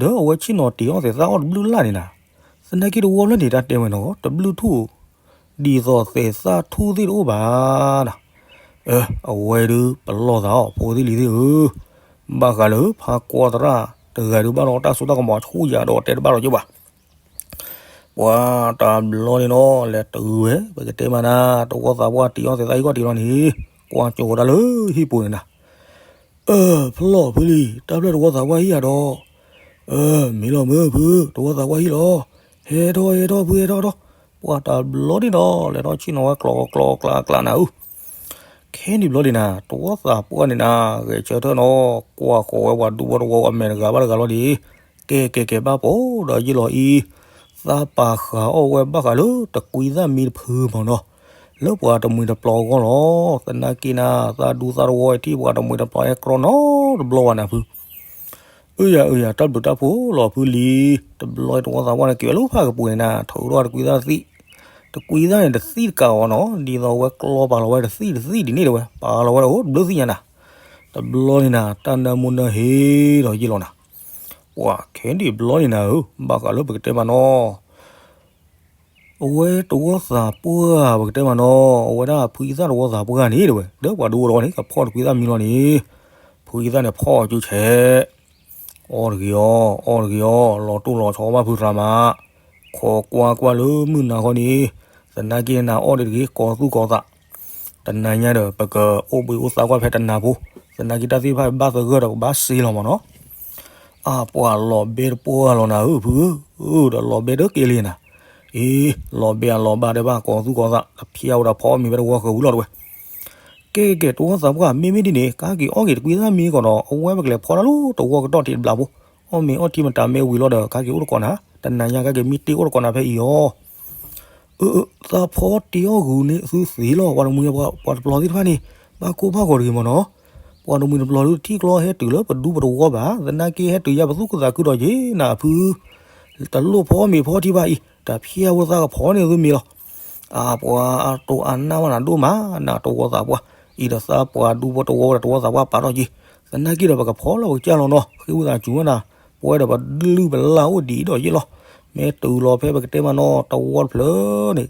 ဒီးအဝဲဆ့ၣ်နီၤတ့ၤအီၣ်သဲးသၣ်အီၣ်တဘျုးလၢ်န့ၣ်နၤ, သနာ်က့တဝီဖျၢၣ်န့ၣ် တၢ်တဲဝဲနီၤ တဘျုးထူၣ် ဒ်သိးသဲးသၣ်ထူၣ်သ့ၣ်တအိၣ်ဘၣ်နၤ. အၢ အဝဲဒုးပလီၢ်သးအီၤ ဖိသ့ၣ်လံၤသ့ၣ်ဧၢ, ဘၣ်ဃးလၢဖးကွီသရၣ်တဂၤဒုးဘၣ်ဒီးတၢ်စိတၢ်ကမီၤဆူၣ်ယၤဒီးတဲတဘၣ်လီၤက့ၤဘၣ်. ပှၤတဘျီန့ၣ်နီၤ လဲၤတုၤဝဲ ပကတဲမးနၤ တဝီသးပှၢ်တ့ၤအီၣ်သဲးသၣ်ဟံၣ်ကီၢ်တံၤလီၤန့ၣ်, ကွၢ်ကၠီၤဝဲဒၣ်လၢဟံၣ်ပူၤန့ၣ်နၤ. အၢ ဖျီၣ်ဖုလံၤ တၢ်ဖျၢၣ်တဝီသးပှၢ်ဟံၣ်ယၤဒီး, အၢ မ့ၢ်လီၤမုၢ်ဖု တဝီသးပှၢ်ဟံၣ်လီၤ, ဟဲထီၣ်ဟဲထီၣ်ဖုဟဲထီၣ်ထီၣ်, ပှၤတဘျီန့ၣ်နီၤ လဲၤထီၣ်ဆ့ၣ်နီၤဝဲကျီကျီကျါကျါနၤဧၢ. ခဲန့ၣ်ဘျီဒံးနၤ တဝီသးပှၢ်န့ၣ်နၤ ဂဲၤဆၢထၢၣ်နီၤ ကွၢ်ဃီၤဝဲပှၤဒူဖိတဝီအမဲာ်တဂၤဘၣ်တဂၤလီၤဒံး, ကဲကဲကဲဘၣ်ပိာ်ဒီးယ့ၢ်လီၤအံၤ, သးပာ်ဃာ်အီၣ်ဝဲဘၣ်ဃးလၢတကွံသၣ်မံတဖုမ့ၢ်နီၤ, လၢပှၤတမှံၤတပျီၤအဂီၢ်လီၤ. သနာ်က့နၤ သးဒူသးတဝီအံၤထံၣ်ပှၤတမှံၤတပျီၤဟဲကြီနီတဘျီဘၣ်နၤဖု အၢယၤအၢယၤ တၢ်ဘျုးတၢ်ဖှိၣ်လီၤဖုလံၤ, တဘျီတဝီသးပှၢ်န့ၣ်က့ၤဝဲလၢဖးကပူၤန့ၣ်နၤ ထုးထီၣ်တကွံသၣ်တသံၣ်, တကွံသၣ်န့ၣ်တသံၣ်တကးအီၤနီၤ ဒ်သိးဝဲကျီပာ်လီၤဝဲတသံၣ်တသံၣ်ဒ်န့ၣ်တဝဲ ပာ်လီၤဝဲဒၣ်အိၣ်တဘျုးသ့ၣ်ညါနၤ, တဘျီန့ၣ်နၤ တၢ်နၢမူနၢဟ့ဒီးယ့ၢ်လီၤနၤ, ပှၤခဲဒံးဘျီန့ၣ်နၤဧၢ ဘၣ်ဃးလၢပကတဲမးနီၤ အဝဲတဝီသးပှၢ် ပကတဲမးနီၤ အဝဲဒၣ်ဖုအံသၣ်တဝီသးပှၢ်န့ၣ်တဝဲ ဒီးပှၤဒူဖိတဝီန့ၣ် ကဖီၣ်တကွံသၣ်မံလီၤန့ၣ်, ဖုအံသၣ်န့ၣ်ဖီၣ်အီၤကၠူဆဲး, အီၣ်တဂ့ၤအီၤ အီၣ်တဂ့ၤအီၤ လီၤတိၢ်လီၤဆီဘၣ်ဖုသရၣ်မး, ခိးကွၢ်ကွၢ်လၢမုၢ်နၤခီန့ၣ်, သနာ်က့နၤအီၣ်ဒံးတဂ့ၤ ကိးသူၣ်ကိးသး တနၤညါဒီး ပကအိၣ်ဘှံးအိၣ်သါကွၢ်ဖဲတနၤဖိ, သနာ်က့တၢ်သ့ၣ်တဖၣ်ဘၣ်သဂၢၢ်ဒီးကဘၣ်စ့လီၤမးနီၤ, အပှၤလီၤဘဲတပှၢ်လီၤနၤဧၢဖုဧၢ, ဒီးလီၤဘဲတကဲလံနၤ, အ့ လီၤဘဲအလီၤဘၣ်ဒဲးဘၣ် ကိးသူၣ်ကိးသး တဖျါဝဲဒီးဖီအီၣ်မ့ၤဖဲတဝီဃၢၤဝံၤလီၤတဝဲ, ကဲကဲ တဝီသးပှၢ် မ့မ့ၢ်ဒ်န့ၣ် ကါက့ၤအီၣ်က့ၤတကွံသၣ်မံကီးဒီး အဝဲပကလဲၤဖီတၢ်လၢတဝီကတီၢ်ထံးတဘျီဖိ, အီၣ်မ့ၤအီထံမတၤမ့ၢ်ဝံၤလီၤဒီး ကါက့ၤအိၣ်တကိးနၤ, တနၤညါကါက့ၤမံတ့ၢ်အိၣ်တကိးနၤဖဲအံၤအီၤ အၢ သးဖီတ့ၢ်အီၣ်ဂုာ်န့ၣ်သုသ့လီၤ ပှၤတမှံၤပှၤတပျီၤသ့ၣ်တဖၣ်န့ၣ်, ဘၣ်ကိၢ်ဘၣ်ဂီၤတဂ့ၤမးနီၤ, ပှၤတမှံၤတပျီၤဒုးထံၣ်ကျီဟဲတုၤလၢပဒူပတဝီဘၣ်, သနာ်က့ဟဲတုၤယၤပသူၣ်ခုသးခုဒီးက့ၤနၤဖု, တလိၣ်ဖီမ့ၤဖီထံဘၣ်အံၤ တဖျါဝဲသးကဖီန့ၢ်သုမ့ၤလီၤ, အပှၤအတိၢ်အနၢ်မးနၤဒိၣ်မး နတဝီသးပှၢ်, အံၤဒီးသးပှၤဒူဖိတဝီဝဲဒီးတဝီသးပှၢ်ပာ်ထီၣ်က့ၤ, သနာ်က့ဒီးပကဖီလၢပကစၢ်လီၤနီၤ, ဃ့ဝံသးစူၤဝဲနၤ, ပဝဲဒီးပလုၢ်ပလၢ်အိၣ်ဒံးဒီးယ့ၢ်လီၤ, မ့ၢ်တုၤလီၤဖဲပကတဲမးနီၤ တဝီတဖျၢၣ်န့ၣ်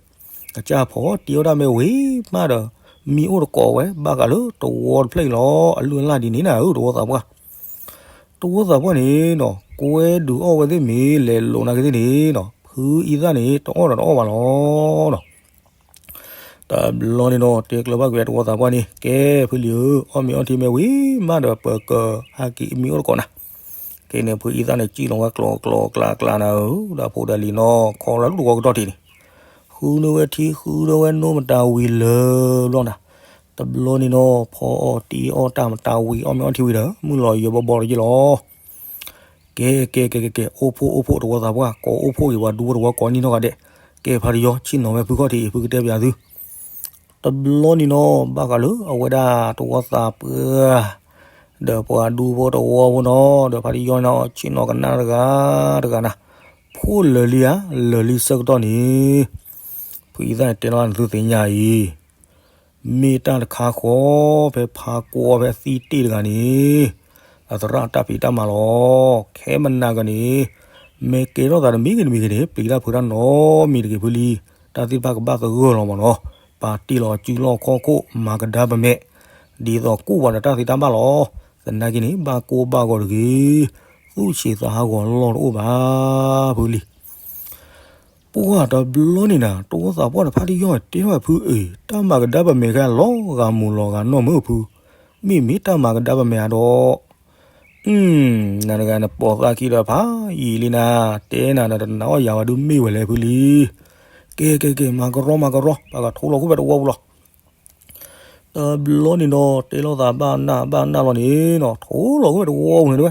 ကစၢ်ဖီတ့ၢ်အီၣ်တၢ်မ့ၢ်ဝံၤမးဒီး မံအိၣ်တကိးဝဲ ဘၣ်ဃးလၢတဝီတဖျၢၣ်အံၤလီၤ အလုၢ်အလၢ်ဒ်န့ၣ်နၤဧၢ တဝီသးပှၢ်, တဝီသးပှၢ်န့ၣ်နီၤ ကွဲဒုးအီၣ်ဝဲသ့ၣ်မ့ၢ်လဲၤလိာ်နာ်က့သ့ၣ်န့ၣ်နီၤ ဖုအံသၣ်န့ၣ် တအီၣ်ဒီးတအီၣ်ဘၣ်လီၤနီၤ တဘျီန့ၣ်နီၤ တဲကျၢၤဘၣ်ကွံာ်တဝီသးပှၢ်န့ၣ် ကဲဖုလံၤဧၢ အီၣ်မ့ၤအီထံမ့ၢ်ဝံၤမးဒီး ပကဟဲက့ၤမံအိၣ်တကိးနၤ, ကဲန့ၣ်ဖုအံသၣ်န့ၣ် စံၣ်လီၤဝဲကျီၤကျီၤကျါကျါနၤဧၢ ဒီးဖိဒီးလံၤနီၤ ခီလၢတဝီကတီၢ်ထံးန့ၣ်, ဃုဒၢဝဲထံ ဃုဒၢဝဲနိမတၤဝံၤလၢာ်ဘျီနၤ, တဘျီန့ၣ်နီၤ ဖီအီၣ်တ့ၢ်အီၣ်တၢ်မတၤဝံၤ အီၣ်မ့ၤအီထံဝံၤဒီး မုၢ်လီၤယိၤဘီဘီလီၤယ့ၢ်လီၤ ကဲ ကဲ ကဲ ကဲ ကဲ အိၣ်ဖှိၣ် အိၣ်ဖှိၣ် တဝီသးပှၢ် ကိးအိၣ်ဖှိၣ်က့ၤပှၤဒူဖိတဝီကိးနံၣ်နီၢ်ဂၤဒဲး, ကဲ ဖါတယီ ဆ့ၣ်နီၤဝဲဖုခီၣ်ထံး ဖုကတဲပၠးသု, တဘျီန့ၣ်နီၤ ဘၣ်ဃးလၢအဝဲဒၣ်တဝီသးပှၢ် ဒီးပှၤဒူဖိတဝီဖိနီၤ ဒီးဖါတယီန့ၣ် ဆ့ၣ်နီၤကနၣ်တဂၤတဂၤနၤ, ဖှိၣ်လၢာ်လံဧါ လၢာ်လံဆၢကတီၢ်န့ၣ်, ဖုအံသၣ်န့ၣ်တဲလီၤနသုသ့ၣ်ညါအံၤ မ့ၢ်တၢ်တခါဃီ ဖဲဖါကွီဖဲသံတ့ၢ်တဂၤန့ၣ်, အသရၣ်တၢ်ဖံးတၢ်မၤလီၤ. ခဲမနၤကန့ၣ်, မ့ၢ်ကဲထီၣ်သးတမံၤဂ့ၤတမံၤဂ့ၤန့ၣ် ပျံၤတၢ်ဖုးတၢ်နီတမံၤတဂ့ၤဖုလံ. တၢ်သ့ၣ်တဖၣ်ကဘၣ်သဂၢၢ်လီၤမးနီၤ. ပာ်တ့ၢ်လီၤစုလီၢ်ခီၣ်ခိၣ် မၤကဒါပမဲာ်, ဒ်သိးကူၣ်ပှၤဒီးတၢ်သ့တၢ်ဘၣ်လီၤ. သနာ်က့န့ၣ် ဘၣ်ကိၢ်ဘၣ်ဂီၤတဂ့ၤ, သူၣ်ဆံးသးဟးဂီၤလီၢ်တအိၣ်ဘၣ်ဖုလံ. ပှၢ်တဘျီန့ၣ်နၤ တဝီသးပှၢ်ဒီးဖါတယီၢ်တဲထီၣ်ဖုအံၤ တၢ်မၤကဒါပမဲာ်ခဲလီၤဂာ်မူၤလီၤဂာ်နီၢ်မုၢ်ဖု, မ့မ့ၢ်တၢ်မၤကဒါပမဲာ်ဧါဒီး, နတဂၤနပိာ်သးခံဒီးဖးယံာ်လံနၤ, တဲနၤဒီးတနာ်အီၣ်ယၤဝဲဒုးမ့ၢ်ဝဲလဲၣ်ဖုလံ. ကဲကဲကဲ မၤကရီမၤကရီ ပကထိလီၤခိၣ်ဖဲတဝီပူၤလီၤ. တဘျီန့ၣ်ဒီး တဲလိာ်သးဘၣ်နၢ်ဘၣ်နၢ်လီၤန့ၣ်နီၤ ထိလီၤဝဲတဝီပူၤန့ၣ်တဝဲ.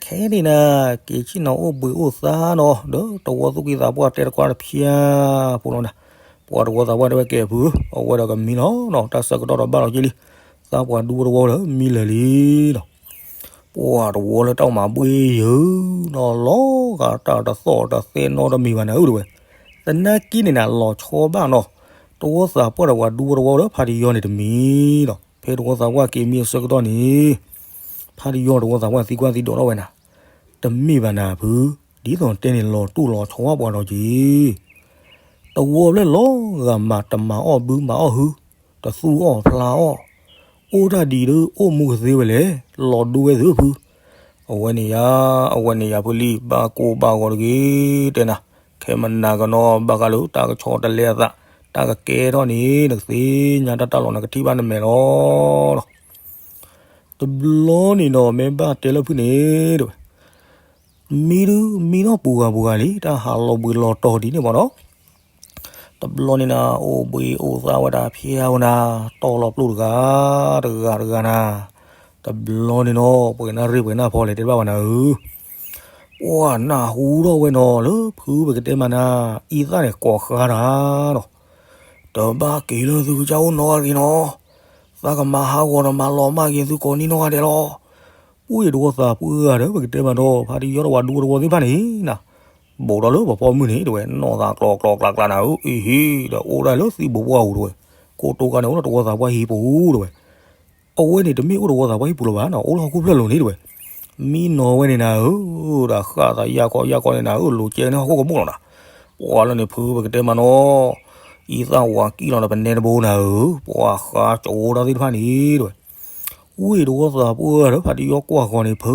ခဲန့ၣ်နၤ က့ၤဆ့ၣ်နီၤအိၣ်ဘှံးအိၣ်သါနီၤ ဒီးတဝီသူၣ်ကံၢ်သးပှၢ်တဲတကွၢ်တဖျါဖိလီၤနၤ. ပှၤတဝီသးပှၢ်တဲဝဲကဲဖု အဝဲဒီးကမံလီၤနီၤ တၢ်ဆၢကတီၢ်ဒီးဘၣ်လီၤက့လံ. သးပှၢ်ဒူဖိတဝီဒီးမံလၢာ်လံနီၤ. ပှၤတဝီလၢတၢ်အိၣ်မၤဘှ့ၣ်ယုာ်နီၤ လီၤဂာ်တၢ်တသီၣ်တသဲနီတမံၤဘၣ်နၤဧၢတဝဲ. သနာ်က့န့ၣ်နၤ လီၤဆီဘၣ်နီၤ. တဝီသးပှၢ်ဒီးပှၤဒူဖိတဝီလၢဖါတယီန့ၣ်တမံၤနီၤ. ဖဲတဝီသးပှၢ်က့ၤမံအဆၢကတီၢ်န့ၣ် ဖါတယီတဝီသးပှၢ်သံကွၢ်သံဒိးထီၣ်ဝဲနၤ. တမ့ၢ်ဘၣ်နၤဖု, ဒ်သိးတဲန့ၣ်လီၤတိၢ်လီၤဆီဝဲပှၤဒီးက့ၤ, တဝီဖျၢၣ်လီၤဂာ်မး တမၤအီၣ်ဘုမၤအီၣ်ဟု, တသူၣ်အီၣ်ဖျါအီၣ်, အိၣ်တၢ်ဒ်အံၤဒီး အိၣ်မူကသ့ဝဲလဲၣ်, လီၤဒိဝဲသုဖု. အဝဲန့ၣ်ယၤ, အဝဲန့ၣ်ယၤဖုလံ, ဘၣ်ကိၢ်ဘၣ်ဂီၤတဂ့ၤ, တဲနၤ, ခဲမနၤကနီၤဘၣ်ဃးလၢတၢ်ကဆီတလဲအသး, တၢ်ကကဲထီၣ်န့ၣ် နကသ့ၣ်ညါတၢ်တၢ်လီၤ နကထံၣ်ဘၣ်နမဲာ်လီၤ. တဘျီန့ၣ်ဒီး မ့ၢ်ဘၣ်တဲလၢဖုန့ၣ်တဝဲ, မံဒုးမံထီၣ်ပူၤဂၤပူၤဂၤလံ, တၢ်ဟးလီၤဘှံးလီၤတီၤဒ်န့ၣ်မးနီၤ. တဘျီန့ၣ်နၤ အိၣ်ဘှံးအိၣ်သါဝဲဒၣ်ဖျါဝဲနၤ, တီၢ်လီၤပျိၢ်တဂၤ တဂၤတဂၤနၤ. တဘျီန့ၣ်နီၤ ပှဲၤနၢ်ရ့ၣ်ပှဲၤနၢ်ဖီလဲၣ်တဲတဘၣ်ဘၣ်နၤဧၢ, ပှၤနၢ်ဟူထီၣ်ဝဲနီၤ လၢဖုပကတဲမးနၤ, အံသၣ်န့ၣ်ကိးဃါတၢ်နီၤ. တဘၣ်က့ၤလၢသုကစၢ်အိၣ်နီတဂၤနီၤ, သးကမၤဟးဂီၤဒီးမၤလီၤမၢ်က့ၤသုကိးနံၤနီတဂၤဒဲးလီၤ. ပှၤတဝီသးပှၢ်ဂၤဒီး ပကတဲမးဒီး ဖါတံၢ်ယီၢ်တဝၤဒူတဝီသ့ၣ်တဖၣ်န့ၣ်နၤ, ဘူးဒီးလၢပဖီမုၢ်န့ၣ်တဝဲ နီၢ်သးကျီကျီကျါကျါနၤဧၢ, အံဟ့ဒီး အိၣ်ဒၣ်လၢသံၣ်ဘိပှၢ်ပူၤတဝဲ, ကိတိကါန့ၣ် အိၣ်လၢတဝီသးပှၢ်ဟံၣ်ပူၤတဝဲ. အဝဲန့ၣ်တမ့ၢ်အိၣ်တဝီသးပှၢ်ဟံၣ်ပူၤလၢၤဘၣ်နီၤ, အိၣ်လၢဟီၣ်ခိၣ်ဖျၢၣ်လိၤန့ၣ်တဝဲ. မံနီၤဝဲန့ၣ်နၤဧၢ, ဒီးဃၣ်သးယၢ်ကီယၢ်ကီန့ၣ်နၤဧၢ, လိၤကဲန့ၢ်ဟီၣ်ခိၣ်ကမူၣ်လီၤနၤ. ပှၤလၢန့ၣ်ဖုပကတဲမးနီၤ, အံသၣ်ဝၤကံၣ်လီၤဒီးပနဲတဘိနၤဧၢ, ပှၤဃါကၠိဒၣ်သ့ၣ်တဖၣ်န့ၣ်တဝဲ. ဝ့ၢ်တဝီသးပှၢ်ဒီး ဖါတံၢ်ယီၢ်ကွၢ်ဃီၤန့ၣ် ဖု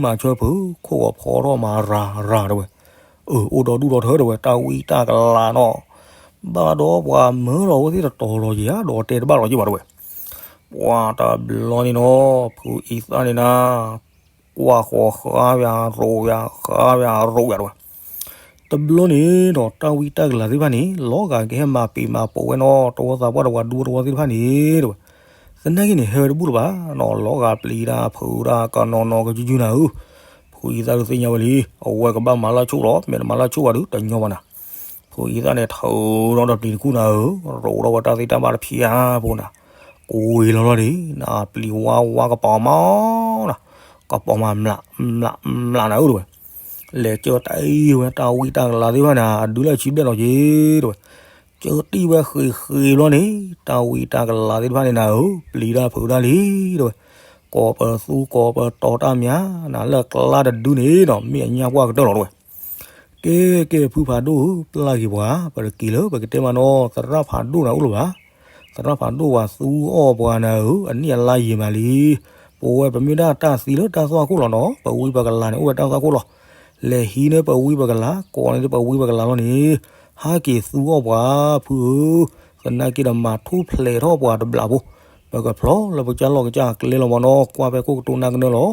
မၤဆၢဖု ခိၣ်ဂီၤဖီထီၣ်မၤရၤရၤတဝဲ. အၢ အိၣ်ဒီဒူၣ်ဒီထၢတဝဲ တၢ်ဝံတၢ်ကလၤနီၤ, ဘၣ်ဒီးပှၤမၢလီၤဝဲသ့ၣ်တတီၤလီၤက့ၤဧါ, ဒီးတဲတဘၣ်လီၤက့ၤဘၣ်တဝဲ. ပှၤတဘျီန့ၣ်နီၤ ဖုအံသၣ်န့ၣ်နၤ ကွၢ်ဃီၤဃါယၤရိးယၤ ဃါယၤရိးယၤတဝဲ. တဘျီန့ၣ်ဒီး တၢ်ဝံတၢ်ကလၤသ့ၣ်တဖၣ်န့ၣ် လီၤဂာ်ကဟဲမၤပံာ်မၤပိာ်ဝဲနီၤ တဝီသးပှၢ်တဝၤဒူတဝီသ့ၣ်တဖၣ်န့ၣ်တဝဲ. သနာ်က့န့ၣ် ဟဲဝဲတဘူၣ်လၢၤဘၣ်နီၤ, လီၤဂာ်ပျံၤတၢ်ဖုးတၢ်ကနီၤနီၤကယုယုနၤဧၢ. ဖုအံသၣ်ဒုးသ့ၣ်ညါဝဲလံ, အဝဲကဘၣ်မၤလၢဆိၣ်လီၤ, မ့ၢ်တမၤလၢဆိၣ်ဘၣ်ဒုး တညီဘၣ်နၤ. ဖုအံသၣ်န့ၣ် ထုးထီၣ်ဒီးပျံၤတခူၣ်နၤဧၢ, ရိးထီၣ်ဝဲတၢ်သ့ၣ်တၢ်ဘၣ်တဖၠါဖိနၤ, ကွံာ်လီၤလီၤန့ၣ် နပျံၤဝါဝါကပီၤမးနၤ, ကပီၤမးမျးမျးမျးနၤဧၢတဝဲ. လဲၤကၢတၢ်အံၤဝဲတၢ်ဝံတၢ်ကလၤသ့ၣ်တဖၣ်န့ၣ် အဒုးလၢအဆံဘျဲၣ်လီၤက့ၤတဝဲ. ကၢတံၢ်ဝဲဃ့ဃ့ဘျီန့ၣ် တၢ်ဝံတၢ်ကလၤသ့ၣ်တဖၣ်န့ၣ်နၤဧၢ, ပျံၤတၢ်ဖုးတၢ်လံတဝဲ. ကိးပသူကိးပတီၤတၢ်မၤနၤ လၢကျါတဒုန့ၣ်ဒီး မ့ၢ်အညၣ်ကွၢ်ကတၢၢ်လီၤတဝဲ. ကဲကဲ ဖုဖးဒိၣ်ဧၢ, ပျၢ်က့ၤပှၤ, ပတက့ၤလၢပကတဲမးနီၤ သရၣ်ဖးဒိၣ်နၤအိၣ်လၢၤဘၣ်. သရၣ်ဖးဒိၣ်ပှၤသူအီၣ်ပှၤနၤဧၢ, အနံၣ်အလါယံာ်မးလံ. ပဝဲပမ့ၢ်ဒၣ်တၢ်သံလၢတၢ်သွၣ်ခိၣ်လီၤနီၤ, ပဝံပကလၤန့ၣ် အိၣ်ဝဲတၢ်သွၣ်ခိၣ်လီၤ. လဲၤဟံးန့ၢ်ပဝံပကလၤ, ကိးန့ၢ်ပဝံပကလၤလီၤန့ၣ်, ဟးက့ၤသူအီၣ်ပှၤဖုဧၢ, သနာ်က့ဒီးမၤထူၣ်ဖျဲးထီၣ်ပှၤတဘျီဖိ, ပကဖျီလၢပကစၢ်လီၢ်ကစၢ်အကျဲလီၤမးနီၤ, ကွၢ်ဖဲခိၣ်ကတိၤနၢ်ကနၢလီၤ.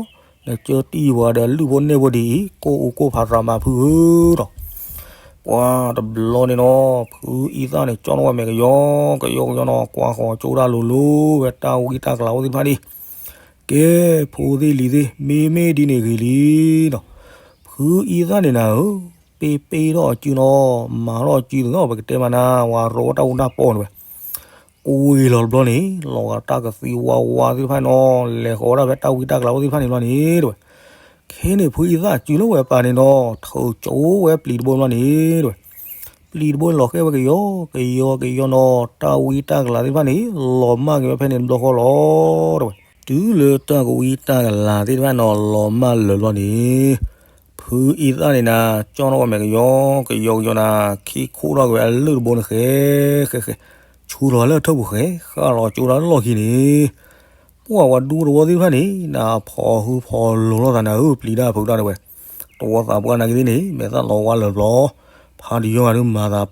နကၢတံၢ်ပှၤဒီးလုၢ်ဖိနဲၣ်ဖိဒ်အံၤ ကိၢ်အူကိၢ်ဖးရၤမးဖုဧၢဒီး ပှၤတဘျီန့ၣ်နီၤ ဖုအံသၣ်န့ၣ် ကၠီၣ်ထီၣ်ဝဲမဲာ်ကယီကယီကယီနီၤ, ကွၢ်ဃီၤကၠိဒၣ်လိၤလိၤ ဝဲတၢ်ဝံတၢ်ကလၤအိၣ်သ့ၣ်တဖၣ်န့ၣ်, ကဲ ဖိသ့ၣ်လံၤသ့ၣ် မ့မ့ၢ်ဒ်န့ၣ်ဂ့ၤလံနီၤ, ဖုအံသၣ်န့ၣ်နၤဧၢ, ပ့ပ့ထီၣ်အစုနီၤ, မၤထီၣ်အစုနီၤ, ပကတဲမးနၤ ဝၤရိးဝဲတၢ်အူတၢ်ပီတဝဲ ကွံာ်လီၤတဘျီန့ၣ် လီၤဂာ်တၢ်ကသံဝါဝါသ့ၣ်တဖၣ်န့ၣ်နီၤ, လဲၤဃီၤဝဲဒၣ်ဖဲတၢ်ဝံတၢ်ကလၤအိၣ်သ့ၣ်တဖၣ်န့ၣ်ဘျီန့ၣ်တဝဲ. ခဲန့ၣ် ဖုအံသၣ်စုလၢဝဲပာ်န့ၣ်နီၤ, ထုးကၠိဝဲပျံၤတဘိဘျီန့ၣ်တဝဲ. ပျံၤတဘိန့ၣ်လီၤဃဲဝဲကယီကယီကယီနီၤ, တၢ်ဝံတၢ်ကလၤသ့ၣ်တဖၣ်န့ၣ် လီၤမၢ်က့ၤဝဲဖဲန့ၣ်တဘျီဃီလီၤတဝဲ. တုၤလၢတၢ်ကဝံတၢ်ကလၤသ့ၣ်တဖၣ်နီၤ လီၤမၢ်လၢာ်ဘျီန့ၣ် ဖုအံသၣ်န့ၣ်နၤ ကၠီၣ်ထီၣ်ဝဲမဲာ်ကယီကယီကယီနၤ, ခံခိၣ်ထီၣ်က့ၤဝဲအလုၢ်တဘိန့ၣ်ဃဲဃဲဃဲ, ဆူလီၤလၢအထၢၣ်ပူၤဃဲ, ဃၣ်လီၤကၠိဒၣ်လၢလီၢ်ခံန့ၣ် ပှၤဝဲဒူတဝီသ့ၣ်တဖၣ်န့ၣ် နဖီၣ်ဟုဖီၣ်လိၤလိာ်သးနၤဧၢ, ပျံၤတၢ်ဖုးတၢ်တဝဲ. တဝီသးပှၢ်နာ်က့သ့ၣ်န့ၣ် မဲာ်သၣ်လီၤဝါလၢာ်ဘျီ, ဖါတယီဂၤဒုးမၤသး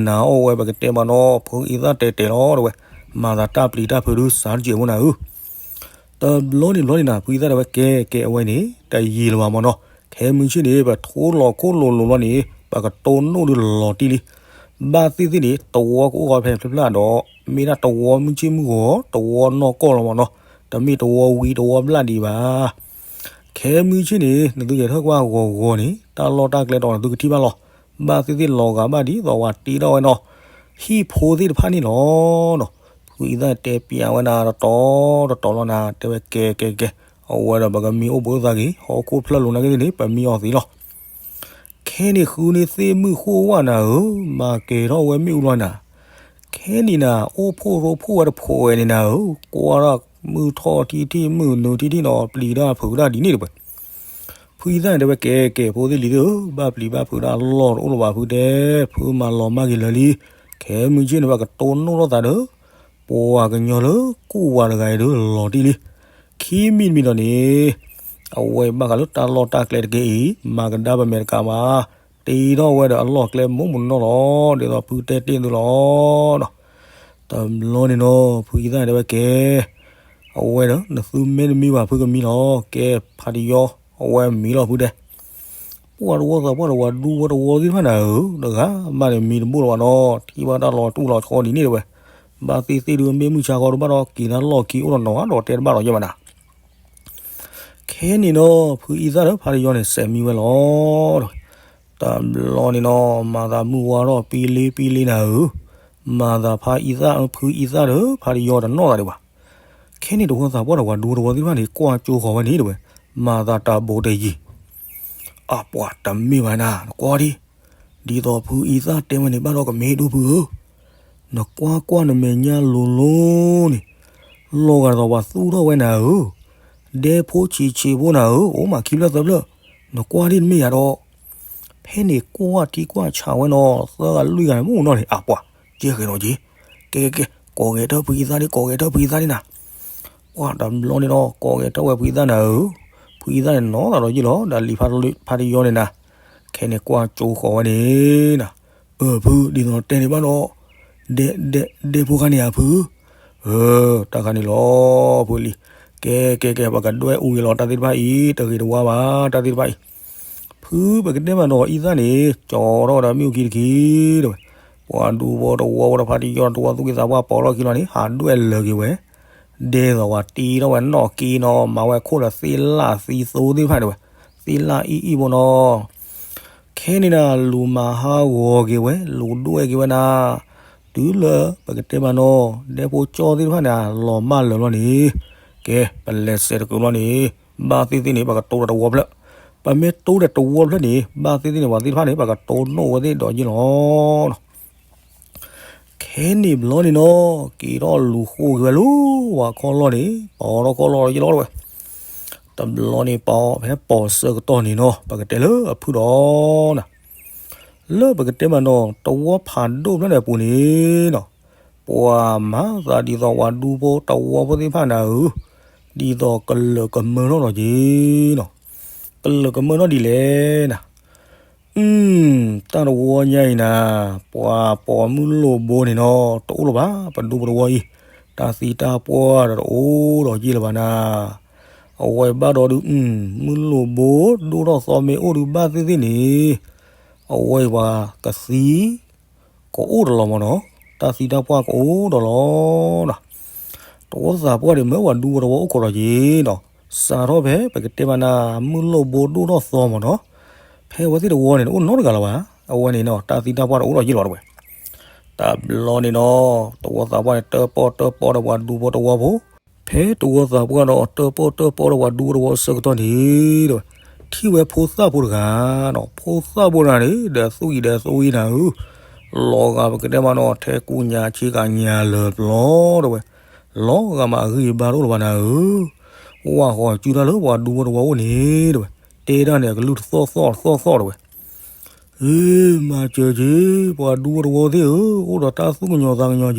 နၤအီၣ်ဝဲ ပကတဲမးနီၤ, ဖုအံသၣ်တဲာ်တဲာ်လီၤတဝဲ, မၤသးတၢ်ပျံၤတၢ်ဖုးဒုးစးတကဲးဖိနၤဧၢ. တဘျီန့ၣ်ဘျီန့ၣ်နၤ ဖုအံသၣ်တဲဝဲ ကဲကဲ အဝဲန့ၣ် တယံာ်လၢၤဘၣ်မးနီၤ, ခဲမုၢ်ဆ့ၣ်န့ၣ် ပထိလီၤခိၣ်လိၤလိၤဘျီန့ၣ် ပကတိၢ်နီၣ်ဒုးလီၤတံၢ်လံ. ဘၣ်သ့ၣ်သ့ၣ်န့ၣ် တဝီကအိၣ်ဃီဖဲဖျၢၣ်ဖျၢၣ်ဒီး မ့ၢ်ဒၣ်တဝီမုၢ်ဆ့ၣ်မုၢ်ဂီၤ တဝီနီၢ်ကီၢ်လီၤမးနီၤ, တမ့ၢ်တဝီဝံၤတဝီဘျၣ်ဒံးဘၣ်. ခဲမုၢ်ဆ့ၣ်န့ၣ် နသုကဟဲထီၣ်ကွၢ်ဂီၤဂီၤန့ၣ် တၢ်လီၢ်တၢ်ကျဲတီၤနသုကထံၣ်ဘၣ်လီၤ. ဘၣ်သ့ၣ်သ့ၣ်လီၤဂာ်ဘၣ်ဒ်သိးဝဲတ့ထီၣ်ဝဲနီၤ, ဟံၣ်ဖိသ့ၣ်တဖၣ်န့ၣ်လီၤနီၤ. ဖုအံသၣ်တဲပျးဝဲနၤတတီၤတတီၤလီၤနၤ, တဲဝဲကဲကဲကဲ, အဝဲဒီးပကမံအိၣ်ဘှံးအိၣ်သါက့ၤ, ဟီၣ်ခိၣ်ဖျၢၣ်လိၤနာ်က့သ့ၣ်န့ၣ် ပမံအီၤသ့လီၤ. ခဲန့ၣ်ဃုန့ၣ်သ့ၣ်မုၣ်ဃိၣ်ဝၣ်နၤဧၢ, မၤကဲၤထီၣ်ဝဲမ့ၣ်အူလီၤနၤ. ခဲန့ၣ်နၤ အိၣ်ဖှိၣ်ရိဖှိၣ်ဝဲတဖိးဝဲန့ၣ်နၤဧၢ, ကွၢ်ဒၣ်မုၢ်ထီၣ်ထံထံၣ် မုၢ်နုာ်ထံထံၣ်နီၤ, ပျံၤတၢ်ဖုးတၢ်ဒ်န့ၣ်တဝဲ. ဖုအံသၣ်န့ၣ်တဲဝဲ ကဲကဲ ဖိသ့ၣ်လံၤသ့ၣ်ဧၢ, ဘၣ်ပျံၤဘၣ်ဖုးဒၣ်အလီၢ်တအိၣ်လၢၤဘၣ်ဖုတဲ, ဖုမၤလီၤမၢ်က့ၤလၢာ်လံ. ခဲမုၢ်ဆ့ၣ်န့ၣ် ပကတိၢ်နီၣ်ထီၣ်သးဒီး ပှၤကညီလၢကူၣ်ဝါတဂၤအံၤဒီးလီၤတံၢ်လံ. ခံမံၤတမံၤဒီးန့ၣ် အဝဲဘၣ်ဃးလၢတၢ်လီၢ်တၢ်ကျဲတက့ၢ်အံၤ မၤကဒါပမဲာ်တကးဘၣ်, တ့ထီၣ်ဝဲဒီးအလီၢ်ကျဲမိၢ်မနီၣ်လီၤ. ဒ်သိးဖုတဲတ့ၢ်သုလီၤဒီး တဘျီန့ၣ်နီၤ ဖုအံသၣ်တဲဝဲကဲ အဝဲဒီး နသုမ့ၢ်တမံဘၣ်ဖုကမံလီၤ. ကဲ ဖးတယီ အဝဲမံလီၤဖုတဲ. ပှၤတဝီသးပှၢ်ဒီးပှၤဒူဖိတဝီသ့ၣ်တဖၣ်န့ၣ်ဧၢ, တဂၤမးန့ၣ်မံတဘူၣ်လၢၤဘၣ်နီၤ, ထံၣ်ဘၣ်တၢ်လီၤတူၢ်လီၤဆီဒ်န့ၣ်တဲဝဲ, ဘၣ်သ့ၣ်သ့ၣ်ဒုးမ့ၢ်မုၢ်ဆါဃီဒုးဘၣ်ဒီးက့ၤတၢ်လီၢ်ခံအိၣ်ဒီးနီၤဒီးတဲတဘၣ်လီၤယဲၢ်မးနၤ. ခဲန့ၣ်နီၤ ဖုအံသၣ်ဒီးဖးတယီန့ၣ် စဲးမံဝဲလီၤ. တဘျီန့ၣ်နီၤ မၤသးမုၢ်ဝါထီၣ်ပံလ့ပံလ့နၤဧၢ, မၤသးဖးအံသၣ် ဖုအံသၣ်ဒီးဖးတယီတနီၣ်သးဒံးဘၣ်. ခဲန့ၣ်တဝီသးပှၢ်ဒီးပှၤဒူဖိတဝီသ့ၣ်တဖၣ်န့ၣ် ကွၢ်ကၠိဃီၤဝဲန့ၣ်တဲဝဲ, မၤသးတၢ်ဘိးတယံၤ အပှၤတမ့ၢ်ဘၣ်နၤ နကွၢ်ဒံး, ဒ်သိးဖုအံသၣ်တဲဝဲန့ၣ်ဘၣ်ဒီးကမ့ၢ်ဒိၣ်ဖုဧၢ, နကွၢ်ကွၢ်နမဲာ်ညါလိၤလိၤန့ၣ်, လီၤဂာ်ဒ်သိးပှၤသူၣ်ထီၣ်ဝဲနၤဧၢ, ဒဲဖိဆံးဆံးဖိနၤဧၢ, အိၣ်မးခံဖျၢၣ်သၢဖျၢၣ်, နကွၢ်ဒံးတမ့ၢ်ယၤဒီး, ဖဲန့ၣ်ကွၢ်ထံကွၢ်ဆးဝဲနီၤ သၢဂၤလွံၢ်ဂၤန့ၣ် မ့ၢ်အိၣ်နီၤန့ၣ် အပှၤ ကဲဂဲၤဒီးက့ၤ, ကဲကဲကဲ ကိးဂဲၤထၢၣ်ဖုအံသၣ်ဒံး ကိးဂဲၤထၢၣ်ဖုအံသၣ်ဒံးနၤ ပှၤတဘျီန့ၣ်ဒီး ကိးဂဲၤထၢၣ်ဝဲဖုအံသၣ်နၤဧၢ, ဖုအံသၣ်န့ၣ်နီၤသးဒီးယ့ၢ်လီၤ ဒီးလံၤဖးတယီန့ၣ်နၤ, ခဲန့ၣ်ကွၢ်ကၠိဃီၤဝဲန့ၣ်နၤ, အၢ ဖု ဒ်သိးတဲန့ၣ်ဘၣ်ဒီး, ဒဲ ဒဲ ဒဲဖိခါန့ၣ်ဧါဖု, အၢ တၢ်ခါန့ၣ်လီၤ ဖုလံၤ, ကဲကဲကဲ ပကဒွဲၣ်အူဂ့ၤလီၤ တၢ်သ့ၣ်တဖၣ်အံၤ တဂ့ၤတဝါဘၣ် တၢ်သ့ၣ်တဖၣ်အံၤ ဖုပကတဲမးနီၤ အံသၣ်န့ၣ် ကၠီထီၣ်ဝဲဒၣ်မ့ၣ်အူခံတခံတဲဝဲ, ပှၤဒူဖိတဝီဖိဒီးဖးတယီတဝီသူၣ်က့သးပှၢ်ပိာ်ထီၣ်ခံလီၤန့ၣ် ဟးဒွဲၣ်လၢာ်က့ၤဝဲ, ဒ်သိးပှၤတ့ထီၣ်ဝဲနီၣ်က့နီၤ မၤဝဲခိၣ်ဒီးသ့ၣ်လၣ်သံသိသ့ၣ်တဖၣ်တဲဝဲ, သ့ၣ်လၣ်အံၣ်အံၣ်ဖိနီၤ ခဲန့ၣ်နၤ လူၤမၤဟးဂီၤက့ၤဝဲ လူၤဒွဲၣ်က့ၤဝဲနၤ, တုၤလၢပကတဲမးနီၤ ဒဲဖိကၠီသ့ၣ်တဖၣ်န့ၣ် လီၤမၢ်လၢာ်ဘျီန့ၣ်, ကဲ ပလဲၤစဲးတကုာ်ဘျီန့ၣ်, ဘၣ်သ့ၣ်သ့ၣ်န့ၣ် ပကတိၤဒီးတဝီဖျၢၣ်, ပမ့ၢ်တိၤဒီးတဝီဖျၢၣ်န့ၣ် ဘၣ်သ့ၣ်သ့ၣ်န့ၣ် ပှၤသ့ၣ်တဖၣ်န့ၣ် ပကတိၤနိၣ်ဝဲသ့ၣ်ဒီးယ့ၢ်လီၤ ခဲန့ၣ်ဘျီန့ၣ်နီၤ က့ၤထီၣ်လူၤဃိက့ၤဝဲလၢ ပှၤခီၣ်လီၢ်န့ၣ် ပီၤထီၣ်ခီၣ်လီၢ်ယ့ၢ်လီၤတဲဝဲ, တဘျီန့ၣ်ပီၤ ဖဲပီၤဆၢကတီၢ်န့ၣ်နီၤ ပကတဲလၢအဖုၣ်ဒီးနၤ, လၢပကတဲမးနီၤ တဝီဖးဒိၣ်ဖျၢၣ်န့ၣ်အပူၤန့ၣ်နီၤ, ပှၤမၤသးဒ်သိးပှၤဒူဖိတဝီဖိသ့ၣ်တဖၣ်နၤဧၢ, ဒ်သိးကလၢာ်ကမၢထီၣ်ဒီးက့ၤနီၤ, ကလၢာ်ကမၢထီၣ်ဒ်လဲၣ်နၤ အု တၢ်တဝီညါအံၤနၤ, ပှၤပိာ်မုၣ်လိၣ်ဘိန့ၣ်နီၤ တအိၣ်လၢၤဘၣ် ပဒူပတဝီအံၤ, တၢ်သံတၢ်ပှၢ်ဒီးတအိၣ်ဒီးယ့ၢ်လၢၤဘၣ်နၤ, အဝဲဘၣ်ဒီးဒုး မုၣ်လိၣ်ဘိဒိၣ်ထီၣ်သီမ့ၢ်အိၣ်ဒုးဘၣ်သ့ၣ်သ့ၣ်န့ၣ်, အဝဲပှၤကသံ ကအိၣ်ဒီးလီၤမးနီၤ, တၢ်သံတၢ်ပှၢ်ကအိၣ်ဒီးလီၤ တဝီသးပှၢ်န့ၣ် မ့ၢ်ပှၤဒူဖိတဝီအိၣ်ခိးဒီးက့ၤနီၤ, စးထီၣ်ဖဲပကတဲမးနၤ မုၣ်လိၣ်ဘိဒိၣ်ထီၣ်သီမးနီၤ, ဖဲအဝဲသ့ၣ်တဝီန့ၣ် တအိၣ်နီတဂၤလၢၤဘၣ်, အဝဲန့ၣ်နီၤ တၢ်သံတၢ်ပှၢ်တအိၣ်လီၤယ့ၢ်လီၤတဲဝဲ, တဘျီန့ၣ်နီၤ တဝီသးပှၢ်န့ၣ် တၢၣ်ပီၣ်တၢၣ်ပီဒီးပှၤဒူဖိတဝီဖိ ဖဲတဝီသးပှၢ်ဒီးတၢၣ်ပီၣ်တၢၣ်ပီဒီးပှၤဒူဖိတဝီအဆၢကတီၢ်န့ၣ်ဒီး ထံၣ်ဝဲဖိသၣ်ဖိတဂၤနီၤ, ဖိသၣ်ဖိတဂၤန့ၣ် ဒီးသူၣ်အံၤဒီးသူၣ်အံၤနၤဧၢ, လီၤဂာ်ပကတဲမးနီၤ ထဲကူညါဆ့ကၤညါလၢာ်ပျီတဲဝဲ, လီၤဂာ်မးအဂံၢ်အဘါတအိၣ်လၢၤဘၣ်နၤဧၢ, ဝၢ်ဃီၤစုတၢ်လၢပှၤဒူဖိတဝီအိၣ်န့ၣ်တဲဝဲ, တဲဒၣ်န့ၣ်အကလုၢ်တသီၣ်သီၣ်တသီၣ်သီၣ်တဲဝဲ အ့ မၤစၢၤက့ၤ ပှၤဒူဖိတဝီသ့ၣ်ဧၢ, အိၣ်ဒီးတၢ်သူၣ်ကညီၤသးကညီၤက့ၤ,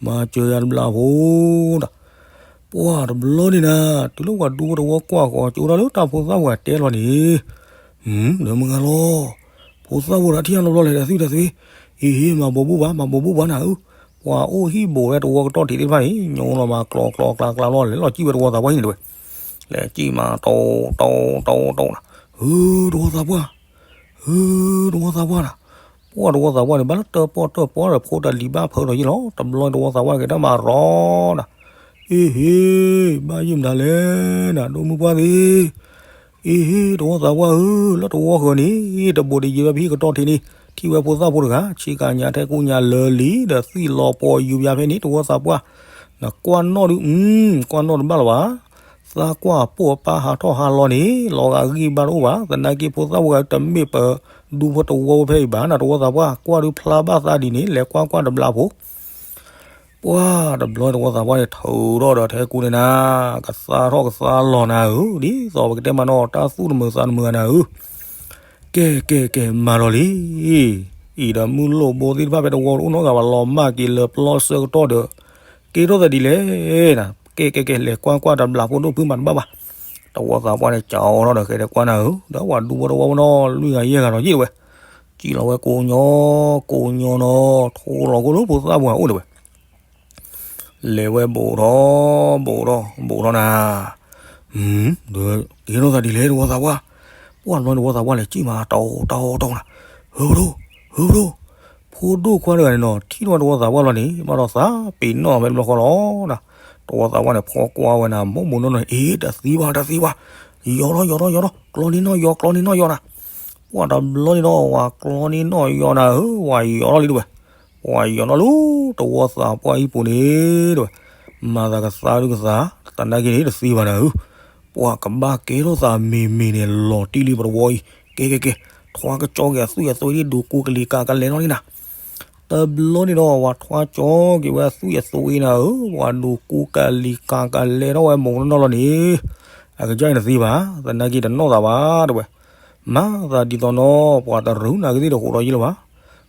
မၤစၢၤယၤတဘျီဖိဒီး, ပှၤတဘျီန့ၣ်နၤ, တုၤလၢပှၤဒူဖိတဝီကွၢ်ဃီၤကၠိတၢ်လၢတၢ်ဖိသၣ်ဖိတတဲလီၤန့ၣ်, ဒီးမုၢ်ဂၤလီၤ, ဖိသၣ်ဖိဒီးထံၣ်အနီတဘျီလဲၤဒီးသွံၣ်ဒီးသွံၣ်, အ့ဟ့ မၤဘိးဘိၣ်ဘၣ် မၤဘိးဘိၣ်ဘၣ်နၤဧၢ, ပှၤအိၣ်ဟံၣ်ဘိးဝဲတဝီကတီၢ်ထံးသ့ၣ်တဖၣ်န့ၣ် ညိလီၤမးကျီကျီကျါကျါလီၤ လဲၤလီၤစံၣ်ဝဲတဝီသးပှၢ်ဟံၣ်န့ၣ်တဲဝဲ, လဲၤစံၣ်မးတိတိတိတိနၤ, ဧၢ တဝီသးပှၢ် ဧၢ တဝီသးပှၢ်နၤ, ပှၢ်တဝီသးပှၢ်န့ၣ် ဘၣ်လၢတၢၣ်ပီၣ်တၢၣ်ပီဒီးဖိတၢ်လံၤဘၣ်ဖၢဒီးယ့ၢ်လီၤ, တဘျီတဝီသးပှၢ်က့ၤတၢ်မၤရီနၤ, အ့ဟ့ ဘၣ်ယုၢ်မတၤလဲၣ်နၤ ဒိၣ်မုၢ်ပှၢ်သ့ၣ်, အ့ဟ့ တဝီသးပှၢ်ဧၢ, လၢတဝီဃၢၤန့ၣ် တဘိးတယံၤဝဲဖဲကတီၢ်ထံးန့ၣ် ထံၣ်ဝဲဖိသၣ်ဖိတဂၤ ဆ့ကၤညါထဲကူညါလၢာ်လံ ဒီးသွံၣ်လီၤပီၤယူၤပယါဖဲန့ၣ် တဝီသးပှၢ်, နကွၢ်နီၣ်ဒုး ကွၢ်နီၣ်တဘၣ်လၢၤဘၣ် သးကွၢ်ပိာ်ပၢ်ဟးထီၣ်ဟးလီၤန့ၣ် လီၤဂာ်ဂံၢ်ဘါတအိၣ်ဘၣ်, သနာ်က့ဖိသၣ်ဖိဂၤတမ့ၢ်ပဒူဖိတဝီဖိဖဲအံၤဘၣ်နၤ, တဝီသးပှၢ် ကွၢ်ဒုးဖျါဘၣ်သးဒ်န့ၣ် လဲၤကွၢ်ကွၢ်တဘျီဖိ, ပှၢ်တဘျီတဝီသးပှၢ်န့ၣ် ထုးထီၣ်ဒီးထဲကူန့ၣ်နၤ, ကသါထီၣ်ကသါလီၤနၤဧၢ, ဒ်သိးပကတဲမးနီၤ တၢ်သူၣ်တမုာ်သးတမုာ်နၤဧၢ. ကဲ ကဲ ကဲ မၤဒီးလံ. အံၤဒီးမုၢ်လိၣ်ဘိသ့ၣ်တဖၣ်ဖဲတဝီတအိၣ်နီတဂၤဘၣ် လီၤမၢ်က့ၤလၢပျီဆၢကတီၢ်ဒီး ကဲထီၣ်သးဒ်လဲၣ်နၤ. ကဲ ကဲ ကဲ လဲၤကွၢ်ကွၢ်တဘျီ ဖိဒိၣ်ဖုမၤတဘၣ်ဘၣ်. တဝီသးပှၢ်န့ၣ် ကၠီထီၣ်ဒီးဃဲၤဒီးကွၢ်နၤဧၢ, ဒီးပှၤဒူဖိတဝီဖိနီၤ လွံၢ်ဂၤယဲၢ်ဂၤဒီးယဲၢ်တဝဲ, ကံၣ်လီၤဝဲကိးညီ ကိးညီနီၤ, ထိလီၤကိၣ်လၢဖိသၣ်ပှၢ်အိၣ်တဝဲ လဲၤဝဲဘူးထီၣ် ဘူးထီၣ် ဘူးထီၣ်နၤ. ဒီးကဲထီၣ်သးဒ်လဲၣ်တဝီသးပှၢ်. ပှၢ်တဘျီတဝီသးပှၢ်လဲၤကံၣ်မး တၢ်အိၣ်တၢ်အိၣ်တၢ်အိၣ်နၤ, ဟၢဖဒိၣ် ဟၢဖဒိၣ်. ဖိဒိၣ်ခွါတဂၤန့ၣ်နီၤ ထံၣ်ထီၣ်ဝဲတဝီသးပှၢ်လီၤန့ၣ် ဘၣ်ဒီးသးပ့ၤနီၣ်ဖဲတဘျီဃီလီၤနၤ. တဝီသးပှၢ်န့ၣ် ဖီကွၢ်ဝဲနၤ မိၢ်မိၢ်နီၢ်နီၢ်န့ၣ် အ့ တသံဘၣ် တသံဘၣ်, ယီၤထီၣ် ယီၤထီၣ် ယီၤထီၣ် ကျီန့ၢ်နီၣ်ယီၤ ကျီန့ၢ်နီၣ်ယီၤနၤ. ပှၢ်တဘျီန့ၣ်နီၤ ဝၤကျီန့ၢ်နီၣ်ယီၤနၤဧၢ, ဝၤယီၤထီၣ်လံတဝဲ ပှၤယီၤထီၣ်လၢ တဝီသးပှၢ်အံၤပူၤန့ၣ်တဝဲ, မၤသးကသါဒုကသါ, သနာ်က့န့ၣ်တသံဘၣ်နၤဧၢ, ပှၤကဘၣ်ကဲထီၣ်သးမ့ၢ်မ့ၢ်န့ၣ် လီၤတံၢ်လံပတဝီအံၤ, ကဲ ကဲ ကဲ, ထွါကကၠီက့ၤအသွံၣ်အသွံၣ်ဒ်ဒိးကူကလံၤကၤကလဲထီၣ်န့ၣ်နၤ. တဘျီန့ၣ်ဒီး ဝၤထွါကၠီက့ၤဝဲအသွံၣ်အသွံၣ်နၤဧၢ, ပှၤဒိးကူကလံၤကၤကလဲထီၣ်ဝဲမိၢ်နီၢ်နီၢ်လီၤန့ၣ်, အကစၢ်အံၤတသံဘၣ်, သနာ်က့တနီၣ်သးဘၣ်တဝဲ မၤသးဒ်သိးနီၤ ပှၤတရူးနၤကသ့ၣ်တဃိးဒီးယ့ၢ်လၢၤဘၣ်,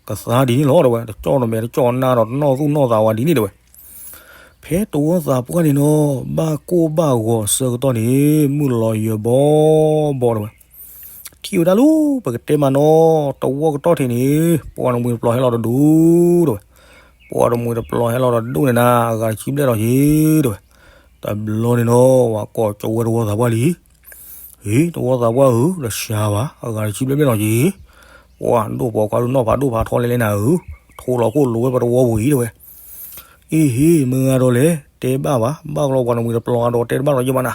ကသါဒ်န့ၣ်လီၤတဝဲ, တကၠီၣ်တမဲာ်တကၠီၣ်နါဒီး တနီၣ်သူၣ်နီၣ်သးဝဲဒ်န့ၣ်တဝဲ. ဖဲတဝီသးပှၢ်န့ၣ်နီၤ ဘၣ်ကိၢ်ဘၣ်ဂီၤဆၢကတီၢ်န့ၣ် မုၢ်လီၤယၢၤဘီဘီတဝဲ, ထံၣ်ဝဲဒၣ်လၢ ပကတဲမးနီၤ တဝီကတီၢ်ထံးန့ၣ် ပှၤတမှံၤတပျီၤဟဲလီၤတဒူၣ်တဝဲ, ပှၤတမှံၤတပျီၤဟဲလီၤတဒူၣ်န့ၣ်နၤ အဂၤတဆံဘျဲၣ်ဒီးယ့ၢ်တဝဲ. တဘျီန့ၣ်နီၤ ဝၤကိးကၠီဝဲတဝီသးပှၢ်လံ ဟ့ၣ် တဝီသးပှၢ်ဧၢ, တၢ်ဆါဘၣ် အဂၤတဆံဘျဲၣ်ဘျဲၣ်နီၤက့ၤ, ပှၤဒိၣ်ပိာ်ခွါဒုးနီၣ်ဖးဒိၣ်ဖးထီလဲၣ်လဲၣ်နၤဧၢ, ထိလီၤခိၣ်လိၤဝဲပတဝီပူၤအံၤတဝဲ. အ့ဟ့ၣ် မ့ၢ်ဂၤဒီးလဲၣ် တဲဘၣ်ဘၣ်, ဘၣ်ကလီပှၤတမှံၤတပျီၤဒီးတဲတဘၣ်ဒီးယဲၢ်ဘၣ်နၤ,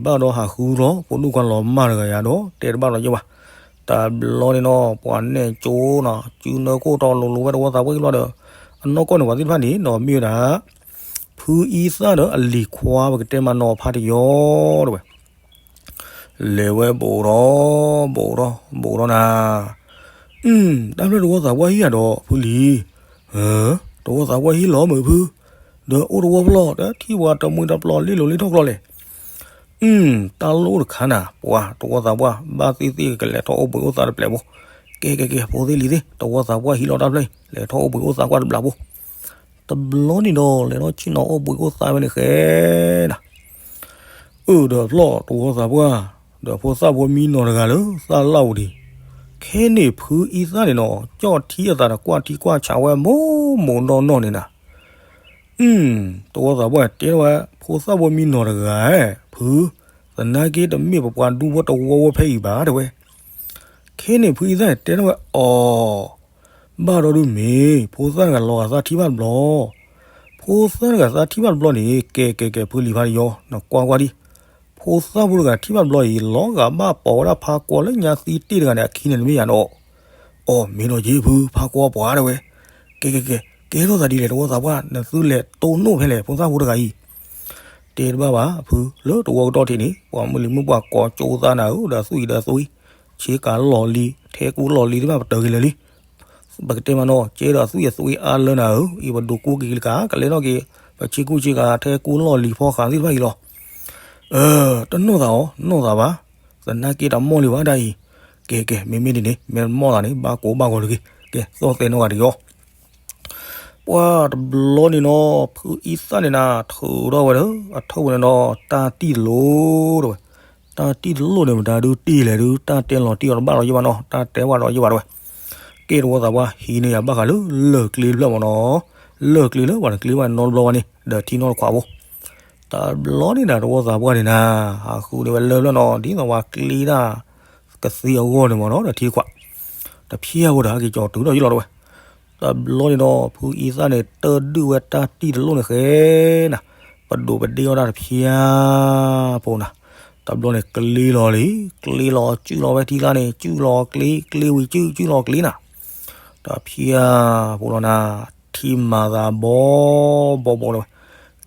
ဘၣ်ဒီးဟးဃုလီၤ ဖိဒိၣ်ခွါလီၤမၢ်တဂၤယၤဒီးတဲတဘၣ်ဒီးယဲၢ်ဘၣ်. တဘျီန့ၣ်နီၤ ပှၤနဲၣ်ကၠိနီၤ စုနၢခိၣ်တီလိၤလိၤဝဲတဝီသးပှၢ်အံၤလီၤဒီး အနီၢ်ကီၢ်န့ၣ် ပှၤသ့ၣ်တဖၣ်န့ၣ်နီၤ မ့ၢ်ဝဲဒၣ် ဖုအံသၣ်ဒီးအလံၤခွါ ပကတဲမးနီၤဖးတယီတဝဲ, လဲၤဝဲဘူးထီၣ် ဘူးထီၣ် ဘူးထီၣ်နၤ. တၢ်ဖျၢၣ်တဝီသးပှၢ်ဟံၣ်ဧါဒီးဖုလံၤ, တဝီသးပှၢ်ဟံၣ်လီၤမုာ်ဖု, ဒီးအိၣ်တဝီဖျီၣ် ဒီးထံၣ်ပှၤတမှံၤတပျီၤလ့လိၤလ့ထီၣ်ကျီလဲၣ်. တၢ်လိၣ်တခါနၤ ပှၤတဝီသးပှၢ် ဘၣ်သ့ၣ်သ့ၣ်ကလဲၤထီၣ်အိၣ်ဘှံးအိၣ်သါတပျဲၤဖိ, ကဲ ကဲ ကဲ ဖိသ့ၣ်လံၤသ့ၣ် တဝီသးပှၢ်ဟံၣ်လီၤတၢ်ဖျၢၣ်အံၤ လဲၤထီၣ်အိၣ်ဘှံးအိၣ်သါကွၢ်တဘျီဖိ. တဘျီန့ၣ်ဒီး လဲၤထီၣ်ဆ့ၣ်နီၤအိၣ်ဘှံးအိၣ်သါဝဲန့ၣ်ဃဲနၤ အၢၣ်ဒီးဖျီၣ်တဝီသးပှၢ်, ဒီးဖိသၣ်ဖိမံနီၤတဂၤလၢသၣ်လၣ်အူဒံး, ခဲန့ၣ်ဖုအံသၣ်န့ၣ်နီၤ ကၠီၣ်ထံအသးဒီးကွၢ်ထံကွၢ်ဆးဝဲမိၢ်မိၢ်နီၢ်နီၢ်န့ၣ်နၤ. တဝီသးပှၢ်တဲထီၣ်ဝဲ ဖိသၣ်ဖိမံနီၤတဂၤ, ဖု, သနာ်က့တမ့ၢ်ပပှၤဒူဖိတဝီဖိဖဲအံၤဘၣ်တဝဲ. ခဲန့ၣ်ဖုအံသၣ်န့ၣ်တဲထီၣ်ဝဲအီၤ ဘၣ်ဒီးဒုးမ့ၢ် ဖိသၣ်တဂၤလီၤဂာ်သးထံၣ်ဘၣ်တဘျီ, ဖိသၣ်တဂၤသးထံၣ်ဘၣ်တဘျီန့ၣ် ကဲ ကဲ ကဲ ဖုလံၤဖးတယီ နကွၢ်ကွၢ်ဒံး, ဖိသၣ်ဖိတဂၤထံၣ်ဘၣ်တဘျီအံၤ လီၤဂာ်ဘၣ်ပိာ်ဝဲဒၣ်ဖးကွီလၢညါသံတ့ၢ်တဂၤန့ၣ် အခံန့ၣ်တမ့ၢ်ယၤနီၤ. အီၤ မ့ၢ်ဒီးက့ၤဖု ဖးကွီပှၤတဝဲ. ကဲ ကဲ ကဲ ကဲထီၣ်သးဒ်လဲၣ်တဝီသးပှၢ် နသုလဲၤတိၢ်နီၣ်ဖဲလဲၣ် ဖိသၣ်ဖိတဂၤအံၤ တဲတဘၣ်ဘၣ်ဖု လၢတဝီကတီၢ်ထံးန့ၣ် ပှၤမုၢ်လံၤမုၢ်ပှၢ်ကိးကၠိသးနၤဧၢ ဒီးသွံၣ်ဒီးသွံၣ်, ဆ့ကၤလီၢ်လံၤ ထဲကူလီၢ်လံၤသ့ၣ်တဖၣ်ပတၢၢ်က့ၤလၢာ်လံ. ပကတဲမးနီၤ ကဲဒီးသွံၣ်အသွံၣ်အါလၢနၤဧၢ, အံၤပဒိးကူက့ၤကလံၤကၤ ကလဲၤထီၣ်က့ၤ ပဆ့ကူဆ့ကၤ ထဲကူလီၢ်လံၤဖီဃးသ့ၣ်တဖၣ်အံၤလီၤ. အၢ တနီၢ်သးအီၤ နီၢ်သးဘၣ်, သနာ်က့တမီၢ်လံဘၣ်ဒ်အံၤ. ကဲ ကဲ မ့မ့ၢ်ဒ်န့ၣ် မ့ၢ်တမီၢ်သးန့ၣ် ဘၣ်ကိးဘၣ်ဂီၤတဂ့ၤ. ကဲ သီၣ်သဲနီၢ်ဂၤတဂ့ၤအီၤ ပှၢ်တဘျီန့ၣ်နီၤ ဖုအံသၣ်န့ၣ်နၤ ထုးထီၣ်ဝဲဒီး အထုးဝဲန့ၣ်ဒီး တၢ်တံၢ်တလိၣ်တဝဲ. တၢ်တံၢ်တလိၣ်န့ၣ် မတၤဒုးတ့ၢ်လဲၣ်ဒုး တၢ်တဲလီၤတံၢ်အီၤတဘၣ်လီၤယဲၢ်ဘၣ်နီၤ တၢ်တဲဝဲဒီးယဲၢ်ဘၣ်တဝဲ. ကဲတဝီသးပှၢ် ဟံးန့ၢ်ယၤဘၣ်ဃးလၢ လၢၢ်ကျ့တဖျၢၣ်မးနီၤ, လၢၢ်ကျ့လၢပှၤတကျ့ဘၣ်နီတဘျီဘၣ်န့ၣ် ဒီးထံနီတခွးဖိ တဘျီန့ၣ်နၤတဝီသးပှၢ်န့ၣ်နၤ ဟးဃုန့ၢ်ဝဲလၢၢ်ဖျၢၣ်နီၤ ဒ်သိးပှၤကျ့တၢ် ကသ့အဂီၢ်န့ၣ်မးနီၤ ဒီးထံခွး တဖျၢၣ်ဖိဒီးဟဲက့ၤကၠီၤတုၤထီၣ်ယုၢ်လီၤတဝဲ. တဘျီန့ၣ်ဒီး ဖုအံသၣ်န့ၣ် တၢၢ်ဒုၣ်ဝဲတၢ်တံၢ်တလိၣ်န့ၣ်ဃဲနၤ, ပဒိးပဒ့အီၣ်တၢ်တဖျၢၣ်ဖိနၤ. တဘျီန့ၣ် ကျ့လီၤလံ, ကျ့လီၤ စုၣ်လီၤဝဲထံကျါန့ၣ် စုၣ်လီၤကျ့ ကျ့ဝံၤစုၣ် စုၣ်လီၤကျ့နၤ တဖျၢၣ်ဖိလီၤနၤ, ထံမၤသးဘီဘီဘီလီၤဝဲ.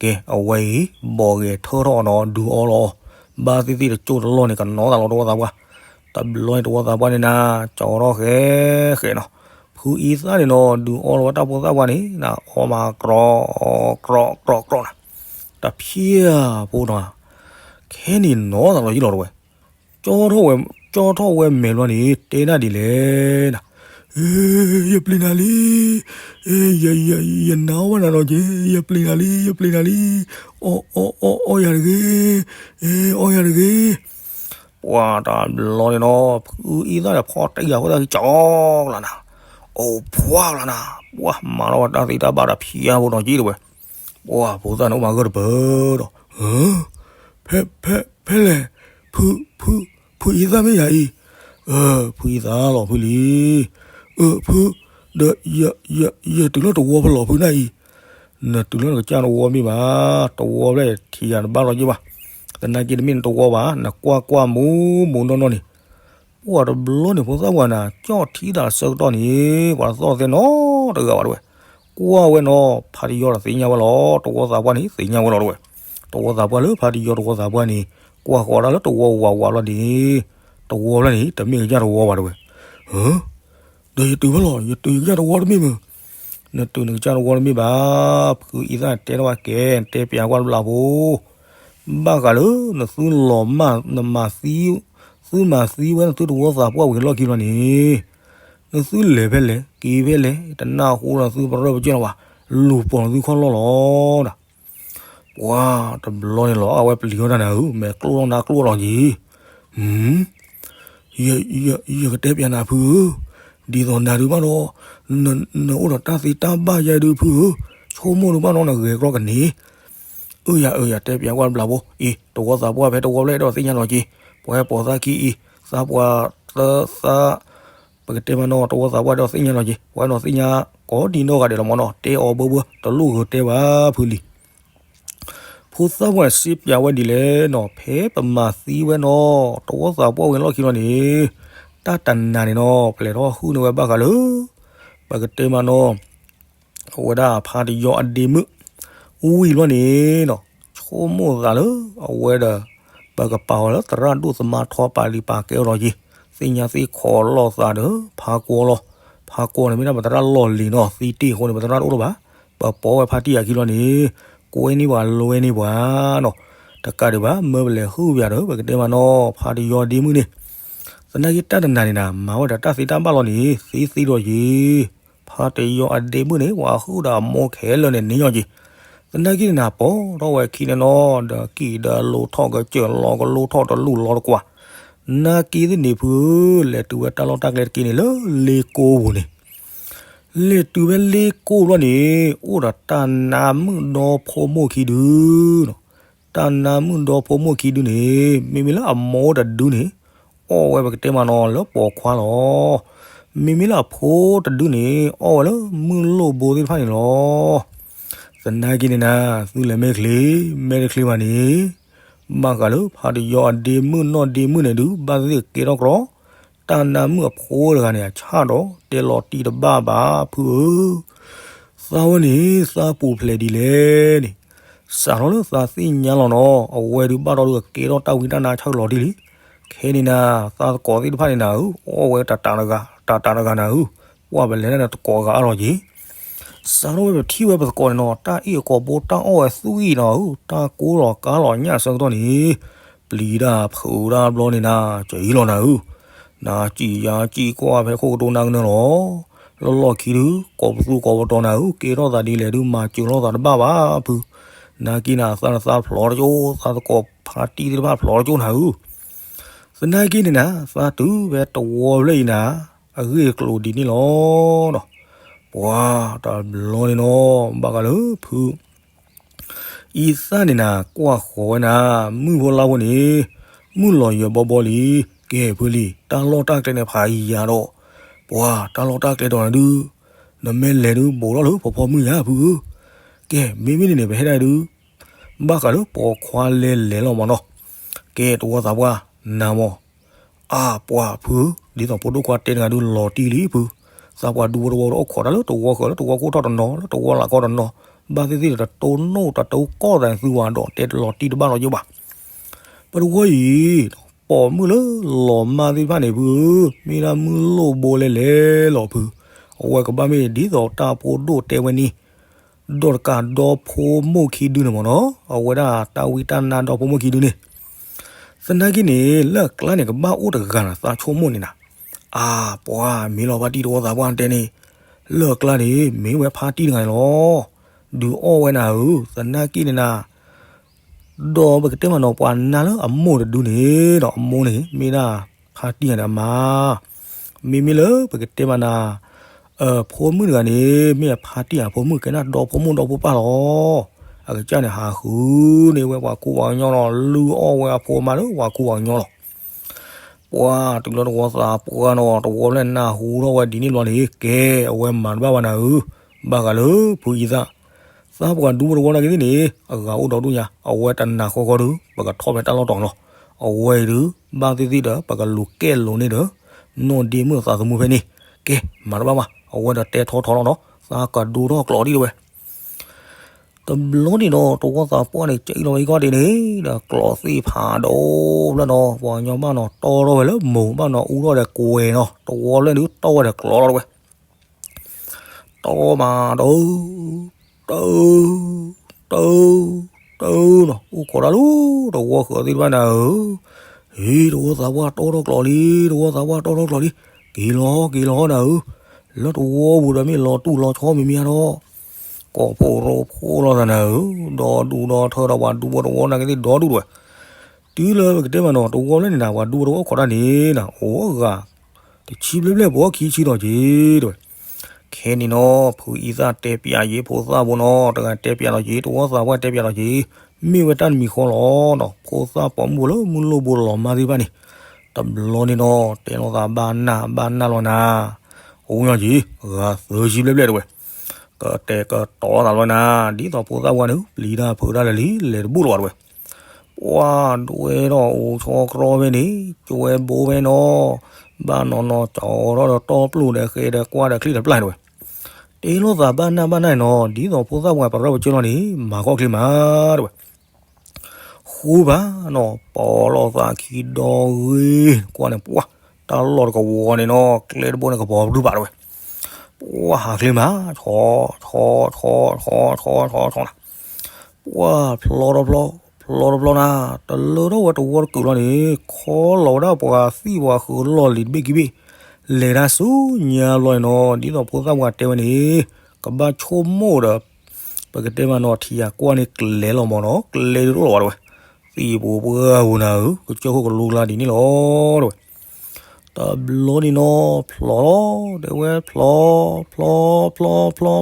ကဲ အဝဲအံၤ ဘီၣ်ဂဲၤထၢၣ်ထီၣ်နီၤ ဒုးအီလီၤအီၤ, ဘၣ်သ့ၣ်သ့ၣ်တကၠိၢ်တလီၢ်န့ၣ် ကနီၤသးလီၤတဝီသးပှၢ်. တဘျီန့ၣ်တဝီသးပှၢ်န့ၣ်နၤ ကၠီထီၣ်ဃဲဃဲနီၤ, ဖ ဖုအံသၣ်န့ၣ်နီၤ ဒုးအီလီၤဝဲတၢ်ဖိသၣ်ပှၢ်န့ၣ် နအီမးကြီ ကြီ ကြီ ကြီ နၤ, တဖျၢၣ်ဖိနီၤ, ခဲန့ၣ်နီၤသးလီၤယံလီၤတဝဲ, ကၠီထီၣ်ဝဲမဲာ်ဘျီန့ၣ် တဲဒၣ်ဒ်လဲၣ်နၤ, ယပျံၤနၤလံ, ယနၤအီၣ်ဘၣ်နၤနီၤက့ၤ, ယပျံၤနၤလံ ယပျံၤနၤလံ, အီၣ်အီၣ်အီၣ်အီၣ်ယၤတဂ့ၤ, အီၣ်ယၤတဂ့ၤ ပှၤတဘျီန့ၣ်နီၤ ဖုအံသၣ်န့ၣ် ဖီၣ်တံၢ်ဃာ်ဖိသၣ်ခံကၠီကလးနၤ, အိၣ်ဖှါကလးနၤ, ပှၤမၤထီၣ်ဝဲတၢ်သ့တၢ်ဘၣ်ဒီးဖျၢၣ်ဖိနီၤက့ၤတဝဲ, ပှၤဖိသၣ်န့ၣ်အိၣ်မးဂၢၢ်တပၢၢ်ဒီး, ဖဲ ဖဲ ဖဲလဲၣ်, ဖု ဖု ဖုအံသၣ်မ့ၢ်ယၤအံၤ, ဖုအံသၣ်လီၤဖုလံ, ဖု ဒီး ယတုၤလီၤတဝီဖဲလဲၣ်ဖုနၤအံၤ, နတုၤလီၤနကစၢ်တဝီမ့ၢ်ဘၣ်, တဝီဖဲလဲၣ်ထံၣ်ယၤတဘၣ်လီၤက့ၤဘၣ်, သနာ်က့တမ့ၢ်နတဝီဘၣ် နကွၢ်ကွၢ်မူမူနီၢ်နီၢ်န့ၣ်, ပှၤတဘျီန့ၣ် ဖိသၣ်ပှၢ်နၤ ကၠီၣ်ထံတၢ်ဆၢကတီၢ်န့ၣ် ပှၤတသီၣ်သဲနီတဂၤဘၣ်တဝဲ, ကွၢ်ဝဲနီၤ ဖါတယီဒီးသ့ၣ်ညါဝဲလီၤ တဝီသးပှၢ်န့ၣ် သ့ၣ်ညါဝဲလီၤတဝဲ, တဝီသးပှၢ်လၢဖါတယီတဝီသးပှၢ်န့ၣ် ကွၢ်ဃီၤဒၣ်လၢတဝီဝးဝးဘျီန့ၣ်, တဝီဖဲလဲၣ်န့ၣ် တမ့ၢ်ကစၢ်တဝီဘၣ်တဝဲ, ဒီးယတုၤဖဲလဲၣ် ယတုၤယကစၢ်တဝီတမ့ၢ်မုၢ်, နတုၤနကစၢ်တဝီတမ့ၢ်ဘၣ်, ဖုအံသၣ်တဲထီၣ်ဘၣ်ကဲ တဲပျးကွၢ်တဘျီဖိ ဘၣ်ဃးလၢ နသုလီၤမၢ် နမၤသံ သုမၤသံဝဲနသုတဝီသးပှၢ်ဝံၤလီၢ်ခံဘျီန့ၣ်, နသုလဲၤဖဲလဲၣ် က့ၤဖဲလဲၣ် တနၢ်ဟူလီၤသုပရၢပကၢၢ်လီၤဘၣ်, လူၤပိာ်နသုခီၣ်လီၢ်လီၤဒီး, ပှၤတဘျီန့ၣ်လီၤ အဝဲပျံၤထီၣ်တၢ်နၤဧၢ မဲာ်ကျိၣ်ထီၣ်နါကျိၣ်လီၤက့ၤ, ယကတဲပျးနၤဖုဧၢ, ဒ်သိးနၤဒုးဘၣ်ဒီး, နအိၣ်ဒီးတၢ်သ့တၢ်ဘၣ်ယဲဒုးဖုဧၢ, ဆိကမိၣ်ဒုးဘၣ်ဒီး နဂဲၤကြီကန့ၢ်, အၢယၤအၢယၤ တဲပျးကွၢ်တဘျီဖိအံၤ တဝီသးပှၢ်ဖဲတဝီဖဲလဲၣ်ဒီးသ့ၣ်ညါလီၤက့ၤ, ပှၤဟဲပိာ်သၣ်ခံအံၤ သးပှၢ်သၢသၣ်, ပကတဲမးနီၤ တဝီသးပှၢ်ဒီးသ့ၣ်ညါလီၤက့ၤ ပှၤနီၤသ့ၣ်ညါ ကိးဒံနီၢ်ဂၤဒဲးလီၤမးနီၤ တဲအီၤဘၢဘၢ တလိၣ်ဂဲၤတဲဘၣ်ဖုလံ ဖိသၣ်ပှၢ်စံးပျးဝဲဒ်လဲၣ်နီၤ ဖဲပမၤသံဝဲနီၤ တဝီသးပှၢ်ဝံၤလီၢ်ခံလီၤန့ၣ်, တၢ်တနၤန့ၣ်နီၤ ပလဲၤထီၣ်ဟုၣ်န့ၢ်ဝဲဘၣ်ဃးလၢ ပကတဲမးနီၤ အဝဲဒၣ်ဖါတယီအဒ့မုၣ် ဝံၤဘျီန့ၣ်နီၤ ဆိကမိၣ်သးလၢ အဝဲဒီး ပကပာ်အီၤလၢသရၣ်ဒိၣ်သမါထီပာ်လံာ်ပာ်ကဲအီၤလီၤက့ၤ, သ့ၣ်ညါသ့ၣ်ခိးလိာ်သးဒီး ဖါကွီလီၤ, ဖါကွီန့ၣ်မ့ၢ်ဒၣ်ပသရၣ်လီၢ်လံၤနီၤ သံတ့ၢ်အဃိန့ၣ် ပသရၣ်တအိၣ်လၢၤဘၣ်, ပပိာ်ဝဲဖါတံၢ်အခံလီၤန့ၣ်, ကွဲန့ၢ်ပှၤလွဲန့ၢ်ပှၤနီၤ, တကးဒံးဘၣ် မၢပလဲၤဟုၣ်ပယၤဒီး ပကတဲမးနီၤ ဖါတယီအဒ့မုၣ်န့ၣ်, သနာ်က့တၢ်တနၤန့ၣ်နၤ မၤဝဲဒီးတၢ်သ့တၢ်ဘၣ်လီၤန့ၣ် သ့သ့လီၤက့ၤ ဖါတယီအဒ့မုၣ်န့ၣ် ပှၤဟုၣ်ဒီးအမိၢ်ခဲလၢာ်န့ၣ်န့ၢ်ညီက့ၤ, သနာ်က့န့ၣ်နၤ ပိာ်ထီၣ်ဝဲခံန့ၣ်နီၤ ဒီးကံၢ်ဒီးလိၤထီၣ်ကစၢၢ်လီၤကလိထီၣ်တလူၢ်လီၤတကွၢ်, နာ်က့သ့ၣ်န့ၣ်ဖုဧၢ, လဲၤတုၤဝဲတၢ်လီၢ်တၢ်ကျဲတက့ၢ်န့ၣ်လၢလ့ကိပူၤန့ၣ်, လဲၤတုၤဝဲလ့ကိဘျီန့ၣ် အိၣ်ဒီးတၢ်နါမုၣ်ဒီဖိမိၢ်ခံဒုနီၤ တၢ်နါမုၣ်ဒီဖိမိၢ်ခံဒုန့ၣ် မ့မ့ၢ်လၢအမိၢ်တဒုန့ၣ် အီၣ်ဝဲပကတဲမးနီၤလၢပိာ်ခွါလီၤ. မ့မ့ၢ်လၢအဖိတဒုန့ၣ် အီၣ်ဝဲလၢမုၢ်လိၣ်ဘိသ့ၣ်တဖၣ်န့ၣ်လီၤ. သနာ်က့န့ၣ်နၤ သုလဲၤမဲာ်ချ့ မဲာ်တချ့ဘၣ်န့ၣ် ဘၣ်ဃးလၢဖါတယီအဒ့မုၣ်နီၢ်ဒ့မုၣ်န့ၣ်ဒုး ဘၣ်သ့ၣ်သ့ၣ်ကဲထီၣ်ကြီ တၢ်နါမုၣ်အဖိတဂၤန့ၣ် အဆၣ်ဒီး တဲလီၤတံၢ်တဘၣ်ဘၣ်ဖုဧၢ, သးဝဲန့ၣ် သးပူၤဖျဲးဒ်လဲၣ်န့ၣ်, စးထီၣ်လၢသးသ့ၣ်ညါလီၤနီၤ အဝဲဒုးဘၣ်ဒီးဒုးကကဲထီၣ်တၢ်ဝံတၢ်နါဆၢကလီၤတံၢ်လံ. ခဲန့ၣ်နၤ သးသကိးသ့ၣ်တဖၣ်န့ၣ်နၤဧၢ, အီၣ်ဝဲတၢ်တၢ်တဂၤ တၢ်တၢ်တဂၤနၤဧၢ, ပှၢ်ပလဲၤန့ၣ်တကိးဂၤအါလီၤက့ၤ စးထီၣ်ဝဲပထံၣ်ဝဲပသကိးန့ၣ်နီၤ တၢ်အ့ၣ်အကိာ်ဘိတၢ်အီၣ်ဝဲသူၣ်အံၤနီၤဧၢ, တၢ်ကိၢ်လီၤကါလီၤညၣ်ဆၢကတီၢ်န့ၣ်, ပျံၤတၢ်ဖုးတၢ်ဘျီန့ၣ်နၤ ကၠံလီၤနၤဧၢ, နၤစံၣ်ယါစံၣ်ကွၢ်ဖဲခိၣ်ကဒိနၢ်ကနၢလီၤ. လၢလီၢ်ခံဒုး ကိးပသူကိးပတီၤနၤဧၢ, ကဲထီၣ်သးဒ်လဲၣ်ဒုး မၤစၢၤလိာ်သးတဘၣ်ဘၣ်ဖု, နာ်က့နၤ သးနသးဖျိးတကၠိ, သးသကိးဖါတံၢ်သ့ၣ်တဖၣ်ဖျိးတကၠိနၤဧၢ. သနာ်က့န့ၣ်နၤ သးတုၤဖဲတဝီဖျၢၣ်အံၤနၤ အဂ့ၢ်အကျိၤဒ်န့ၣ်လီၤ. ပှၤတဘျီန့ၣ်နီၤ ဘၣ်ဃးလၢဖု အံသၣ်န့ၣ်နၤ ကွၢ်ဃီၤဝဲနၤ မုၢ်ဖိလါဖိန့ၣ် မုၢ်လီၤယၢၤဘီဘီလံ, ကဲဖုလံ တၢ်လီၢ်တၢ်ကျဲန့ၣ်ဖးယံၤယၤဒီး, ပှၤတၢ်လီၢ်တၢ်ကျဲဒီးနၤဒုး, နမ့ၢ်လဲၤဒုး ဘူးထီၣ်လၢဖီဖီမုၢ်ယၤဖုဧၢ, ကဲ မ့မ့ၢ်န့ၣ်န့ၣ် ပဟဲဒၣ်ဒုး ဘၣ်ဃးလၢပိာ်ခွါလဲၤလဲၤလီၤမးနီၤ, ကဲတဝီသးပှၢ် နၤမး အါပှၤဖု, ဒ်သိးဖိဒိၣ်ခွါတဲတဂၤဒုးလီၤတံၢ်လံဖု, သးပှၢ်ဒူဖိတဝီဒီးအိၣ်ခိးတၢ်လၢတဝီဃၢၤ လၢတဝီခိၣ်ထီၣ်တနီၤ လၢတဝီလၢ်ကီတနီၤ, ဘၣ်သ့ၣ်သ့ၣ်ဒီးတတိၢ်နီၣ်တတိၢ်ကီၢ်သးန့ၣ်သုဝဲဒီး တဲတလီၤတံၢ်တဘၣ်လီၤက့ၤဘၣ်. ပတဝီအံၤ ပိာ်မုၣ်လၢလီၤမၢ်သ့ၣ်တဖၣ်န့ၣ်ဖု, မ့ၢ်ဒၣ်မုၢ်လိၣ်ဘိလဲၤလဲၤလီၤဖု, အဝဲကဘၣ်မ့ၢ်ဒ်သိးတၢ်ဖိဒိၣ်တဲဝဲန့ၣ်, ဒီးတကးဒီဖိမိၢ်ခံဒုန့ၣ်မ့ၢ်နီၤ, အဝဲဒၣ်တၢ်ဝံတၢ်နါဒီဖိမိၢ်ခံဒုန့ၣ်, သနာ်က့န့ၣ် လၢအကျါန့ၣ် ကဘၣ်အိၣ်တဂၤနၤ သးဆိကမိၣ်န့ၣ်နၤ, အါ ပှၤမ့ၢ်လီၤဖါတံၢ်တဝီသးပှၢ်တဲန့ၣ်, လၢအကျါန့ၣ် မ့ၢ်ဝဲဖါတံၢ်တဂၤန့ၣ်လီၤ, ဒုးအီၣ်ဝဲနၤဧၢ, သနာ်က့န့ၣ်နၤ ဒီးပကတဲမးနီၤ ပှၤနါလၢအမိၢ်တဒုန့ၣ်ဒီး အမိၢ်န့ၣ် မ့ၢ်ဒၣ်ဖါတံၢ်ဂၤန့ၣ်အမါ, မ့မ့ၢ်လၢပကတဲမးနၤ, ဖိမုၣ်တဂၤန့ၣ် မ့ၢ်အဖါတံၢ်အဖိမုၣ်ကဲဒၣ်ဒီဖိမိၢ်ဒီဖိပၢ်လီၤ. အကစၢ်န့ၣ် ဟးဃုန့ၢ်ဝဲပှၤကူပှၤကညီလီၤ, လုၢ်အီၣ်ဝဲအဖိအမါလၢပှၤကူပှၤကညီလီၤ. ပှၤတုၤလၢတဝီသးပှၢ်နီၤ, တဝီဖျၢၣ်နၢ်ဟူထီၣ်ဝဲဒ်န့ၣ်ဘျီန့ၣ် ကဲ အဝဲမၤတဘၣ်ဘၣ်နၤဧၢ, ဘၣ်ဃးလၢဖုအံသၣ် သးပှၢ်ဒူဖိတဝီနာ်က့သ့ၣ်န့ၣ် အဂၤအိၣ်ဒီဒူၣ်ညါ, အဝဲတနာ်ဃီဃီဒီး ပကထီၣ်ဖဲတၢ်လီၢ်တီၤန့ၣ်လီၤ. အဝဲအံၤဒီး ဘၣ်သ့ၣ်သ့ၣ်ဒီး ပကလူၤကဲၣ်လိၤန့ၣ်ဒီး နီၢ်ဒ့မုၣ်အသးသမူဖဲန့ၣ်, ကဲ မၤတဘၣ်ဘၣ်, အဝဲဒီးတဲထီထီလီၤနီၤ, သးကဒိထီၣ်ကျိးဒံးတဝဲ တဘျီန့ၣ်ဒီး တဝီသးပှၢ်န့ၣ် ကၠံလီၤဝဲအံၤကီၢ်ဒ့န့ၣ်ဒီး ကျိးသ့ၣ်ဖးဒိၣ်ဖျၢၣ်နီၤ, ပှၤကညီဘၣ်နီၤတီထီၣ်ဝဲလၢမိၢ်, ဘၣ်နီၤအူထီၣ်ဒီးကွဲၤနီၤ, တဝီဖျၢၣ်န့ၣ်တီဝဲဒီးကျိးလီၤတဝဲ တီမး တၢ တၢ တၢ တၢနီၤ, အိၣ်ခိးတၢ်လၢတဝီဃၢၤသ့ၣ်တဖၣ်နၤဧၢ, ဟ့ တဝီသးပှၢ်တီထီၣ်ကျိးလံ, တဝီသးပှၢ်တီထီၣ်ကျိးလံ, က့ၤလီၤ က့ၤလီၤနၤဧၢ, လၢတဝီပူၤဒီးမ့ၢ်လီၤတူၢ်လီၤဆီမံၤမံၤဒီး ကိးဖိရိဖှိၣ်လိာ်သးနၤဧၢ, ဒီဒူၣ်ဒီထၢဒီးပှၤဒူဖိတဝီနာ်က့သ့ၣ်ဒီဒူၣ်တဝဲ တုၤလၢပကတဲမးနီၤ တဝီဖျၢၣ်န့ၣ်နၤ ပှၤဒူဖိတဝီအိၣ်ခိးတၢ်န့ၣ်နၤ အိၣ်အဂၤ တဆံဘျဲၣ်ဘျဲၣ် ပှၤခံဆံဒီးက့ၤတဝဲ, ခဲန့ၣ်နီၤ ဖုအံသၣ်တဲပၠးယ့ၢ်ဖိသၣ်ဖိနီၤ, တဂၤတဲပၠးဒီးက့ၤ, တဝီသးပှၢ်တဲပၠးဒီးက့ၤ, မ့ၢ်ဝဲတၢ်တမံၤဃီလီၤနီၤ, ဖိသၣ်ပိာ်မုၣ်ဖိလၢမုၢ်လိၣ်ဘိလီၤမၢ်သ့ၣ်တဖၣ်န့ၣ်, တဘျီန့ၣ်နီၤ တဲလိာ်သးဘၣ်နၢ်ဘၣ်နၢ်လီၤနၤ, အိၣ်ညီက့ၤ ဂၤသၢဆံဘျဲၣ်ဘျဲၣ်တဝဲ ကတဲာ်ကတီၤသးလီၤနၤ, ဒ်သိးဖိသၣ်ဝဲန့ၣ် ပျံၤတၢ်ဖုးတၢ်လၢာ်လံ လဲၤတဘူၣ်လၢၤဘၣ်တဝဲ, ပှၢ်ဒွဲထီၣ်အိၣ်ဆီတြီဖဲန့ၣ်, ကွဲဘိဖဲနီၤ, ဘၣ်နီၤနီၤ ကၠီထီၣ်ဒီးတီပျိၢ်ဒီးဃဲဒီးကွၢ်ဒီးချံတပျၢ်တဝဲ, တဲလိာ်သးဘၣ်နၢ်ဘၣ်နၢ်န့ၣ်နီၤ, ဒ်သိးဖိသၣ်ဝဲပရၢပကၢလီၤန့ၣ် မၤခီၣ်ချ့မးတဝဲ ဃိဘၣ်နီၤ, ပိာ်လိာ်သးခံဒီဂ့ၤ, ကွၢ်န့ၣ် ပှၢ် တၢ်လီၢ်တကဝီၤန့ၣ်နီၤ ကျဲတဘိန့ၣ်ကပီၤပတုာ်ဘၣ်တဝဲ, ပှၢ်ဟးချ့မး, ဆီ ဆီ ဆီ ဆီ ဆီ ဆီ ဆီ ဆီနၤ, ပှၢ်ဖျီတဖျီ, ဖျီတဖျီနၤ, တလၢထီၣ်ဝဲတဝီတကုာ်လီၤန့ၣ် ခီလီၤဝဲဒၣ်ပှၤသံၣ်ပှၤဃုာ်လီၢ်လံၤတဘ့ၣ်ခံဘ့ၣ်, လဲၤတၢ်ဆူညါဘျီန့ၣ်နီၤ, ဒ်သိးဖိသၣ်ပှၢ်တဲဝဲန့ၣ် ကဘၣ်ဆိကမိၣ်ဒီး ပကတဲမးနီၤ ထံဂၤကွၢ်န့ၣ်ကျဲလီၤမးနီၤ, ကျဲတအိၣ်လၢၤဘၣ်တဝဲ, သံၣ်ပူၤပှၢ်ပူၤနၤဧၢ, ကစၢၢ်ခိၣ်ကလိကျါဒ်န့ၣ်လီၤတဝဲ, တဘျီန့ၣ်နီၤ ဖျီလီၤ, တဲဝဲဖျီ, ဖျီ ဖျီ ဖျီ ဖျီ ဖျီ ဖျီ ဖျီ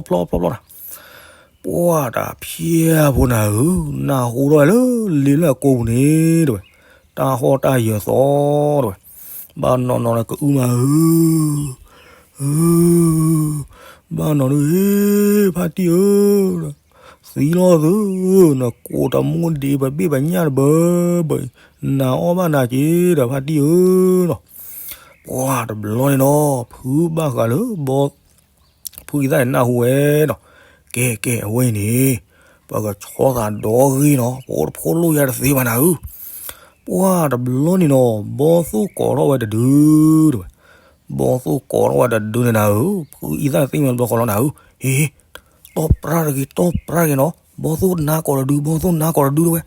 နၤ, ပှၢ်တၢ်ဖျဲၣ်ဖိနၤဧၢ, နၢ်ဟူထီၣ်ဝဲလၢလ့လၢအကိာ်ပူၤန့ၣ်တဝဲ, တၢ်ဟီၣ်တၢ်ယၢၤသီတဝဲ, ဘၣ်နီၤနီၤန့ၣ်ကအုမးဧၢ ဘၣ်နီၤဒုး ဖါတံၢ်ဧၢ, သံလီၤသု, နကိးတမူဒံးပဘ့ၣ်ပညၣ်တဘၢဘၢ, နအီၣ်ဘၣ်နၤက့ၤဒီးဖါတံၢ်ဧၢနီၤ, ပှၢ်တဘျီန့ၣ်နီၤ ဖုဘၣ်ဃးလၢဘီ ဖုအံသၣ်န့ၣ်နၢ်ဟူဝဲနီၤ, ကဲကဲအဝဲအံၤန့ၣ် ပကဆီသးဒီဂ့ၢ်နီၤ, ပအိၣ်တဖိလိၣ်ယၤတသ့ဘၣ်နၤဧၢ, ပှၢ်တဘျီန့ၣ်နီၤ ဘီသိၣ်ကိးထီၣ်ဝဲတဒုတဝဲ ဘီသိၣ်ကိးထီၣ်ဝဲတဒုန့ၣ်နၤဧၢ, ဖုအံသၣ်သ့ၣ်ညါတဘျီဃီလီၤနၤဧၢ, ဟ့ တီၢ်ပြၢ်တဂ့ၤ တီၢ်ပြၢ်တဂ့ၤနီၤ, ဘီသိၣ်နါကိးတဒု ဘီသိၣ်နါကိးတဒုတဝဲ,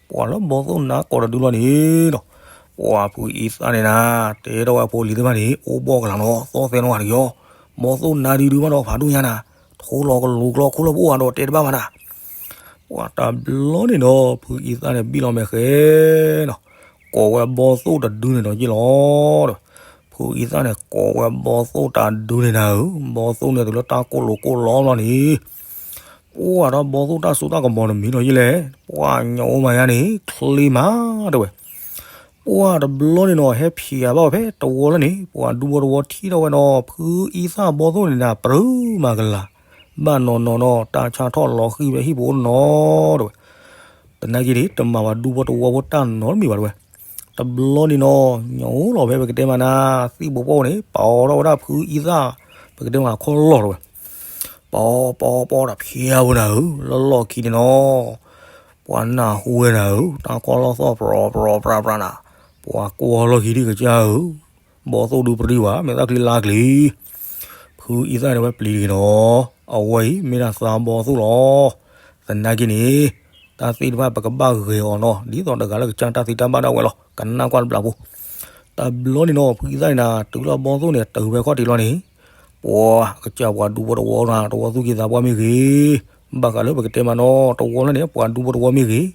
ပှၢ်လၢဘီသိၣ်နါကိးတဒုလီၤန့ၣ်နီၤ, ပှၢ်ဖုအံသၣ်န့ၣ်နၤ တဲထီၣ်ဝဲဖိလံၤသ့ၣ်တဖၣ်န့ၣ် အိၣ်ဘီၣ်ကလာ်နီၤ သီၣ်သဲနီၣ်ဂၤတက့ၢ်, ဘီသိၣ်နါဒုဒုမးဒီးဖးဒိၣ်ညါနၤ, ထိလီၤကလူၤကျီခိၣ်လၢပအိၣ်အဒီးတဲတဘၣ်ဘၣ်နၤ ပှၢ်တဘျီန့ၣ်ဒီး ဖုအံသၣ်န့ၣ်ဘံၣ်လီၤမဲာ်ဃဲနီၤ, ကိးဝဲဘီသိၣ်တဒုန့ၣ်ဒီးယ့ၢ်လီၤဒီး, ဖုအံသၣ်န့ၣ်ကိးဝဲဘီသိၣ်တဒုန့ၣ်နၤဧၢ, ဘီသိၣ်န့ၣ်တုၤလၢတၢ်ကိၢ်လိာ်ကိၢ်လီၤလီၤန့ၣ်, ပှၢ်ဒီးဘီသိၣ်တၢ်စိတၢ်ကမီၤတမံၤဒီးယ့ၢ်လဲၣ်, ပှၢ်ညီအိၣ်မးယါန့ၣ် ချ့မးတဝဲ ပှၢ်တဘျီန့ၣ်နီၤ ဟဲဖံးအဘၣ်ဝဲဖဲတဝီလၢန့ၣ် ပှၢ်ဒူဖိတဝီထံၣ်ထီၣ်ဝဲနီၤ ဖုအံသၣ်ဘီသိၣ်န့ၣ်နၤ ပြၢမၤကလၤ, ဘၣ်နီၢ်နီၢ်နီၤ တၢ်ဆါထီၣ်လီၤဃံၤဝဲဟံၣ်ပူၤနီၤတဝဲ, တနာ်က့န့ၣ် တမၤပှၤဒူဖိတဝီဖိတၢ်နီတမံၤဘၣ်တဝဲ, တဘျီန့ၣ်နီၤ ညီလီၤဖဲပကတဲမးနၤ သံၣ်ဘိပှၢ်န့ၣ် ပာ်အီၤထီၣ်ဝဲဒၣ်ဖုအံသၣ် ပကတဲမးခီၣ်လီၢ်တဝဲ ပီပီပီတဖျါဖိနၤဧၢ, လၢလီၢ်ခံန့ၣ်နီၤ ပှၤနၢ်ဟူဝဲနၤဧၢ, တၢ်ခီၣ်လီၢ်သီၣ်ပြီပြီပြးပြးနၤ, ပှၤကွၢ်လီၢ်ခံဒံးကစၢ်ဧၢ, ဘီသိၣ်ဒုပြံဝဲ မဲာ်သၣ်ချံလါချံ, ဖု ဖုအံသၣ်တဲဝဲပျံၤတဂ့ၤနီၤ, အဝဲအံၤမ့ၢ်ဒၣ်သးဘီသိၣ်လီၤ. သနာ်က့န့ၣ် တၢ်သ့ၣ်တဖၣ်ပကဘၣ်ဂဲၤအီၤနီၤ, ဒ်သိးတဂၤလၢကစၢ်တၢ်သ့တၢ်ဘၣ်ဒၣ်ဝဲလီၤ. ကနၣ်ကွၢ်တဘျီဖိ တဘျီန့ၣ်နီၤ ဖုအံသၣ်န့ၣ်နၤ တုၤလၢဘီသိၣ်န့ၣ် တုၤဖဲခီၣ်ထံးလီၤန့ၣ်, ပှၤကစၢ်ပှၤဒူဖိတဝီနၤ တဝီသူၣ်က့သးပှၢ်မ့ၢ်ဂ့ၤ, ဘၣ်ဃးလၢပကတဲမးနီၤ တဝီလၢန့ၣ် ပှၤဒူဖိတဝီမ့ၢ်ဂ့ၤ,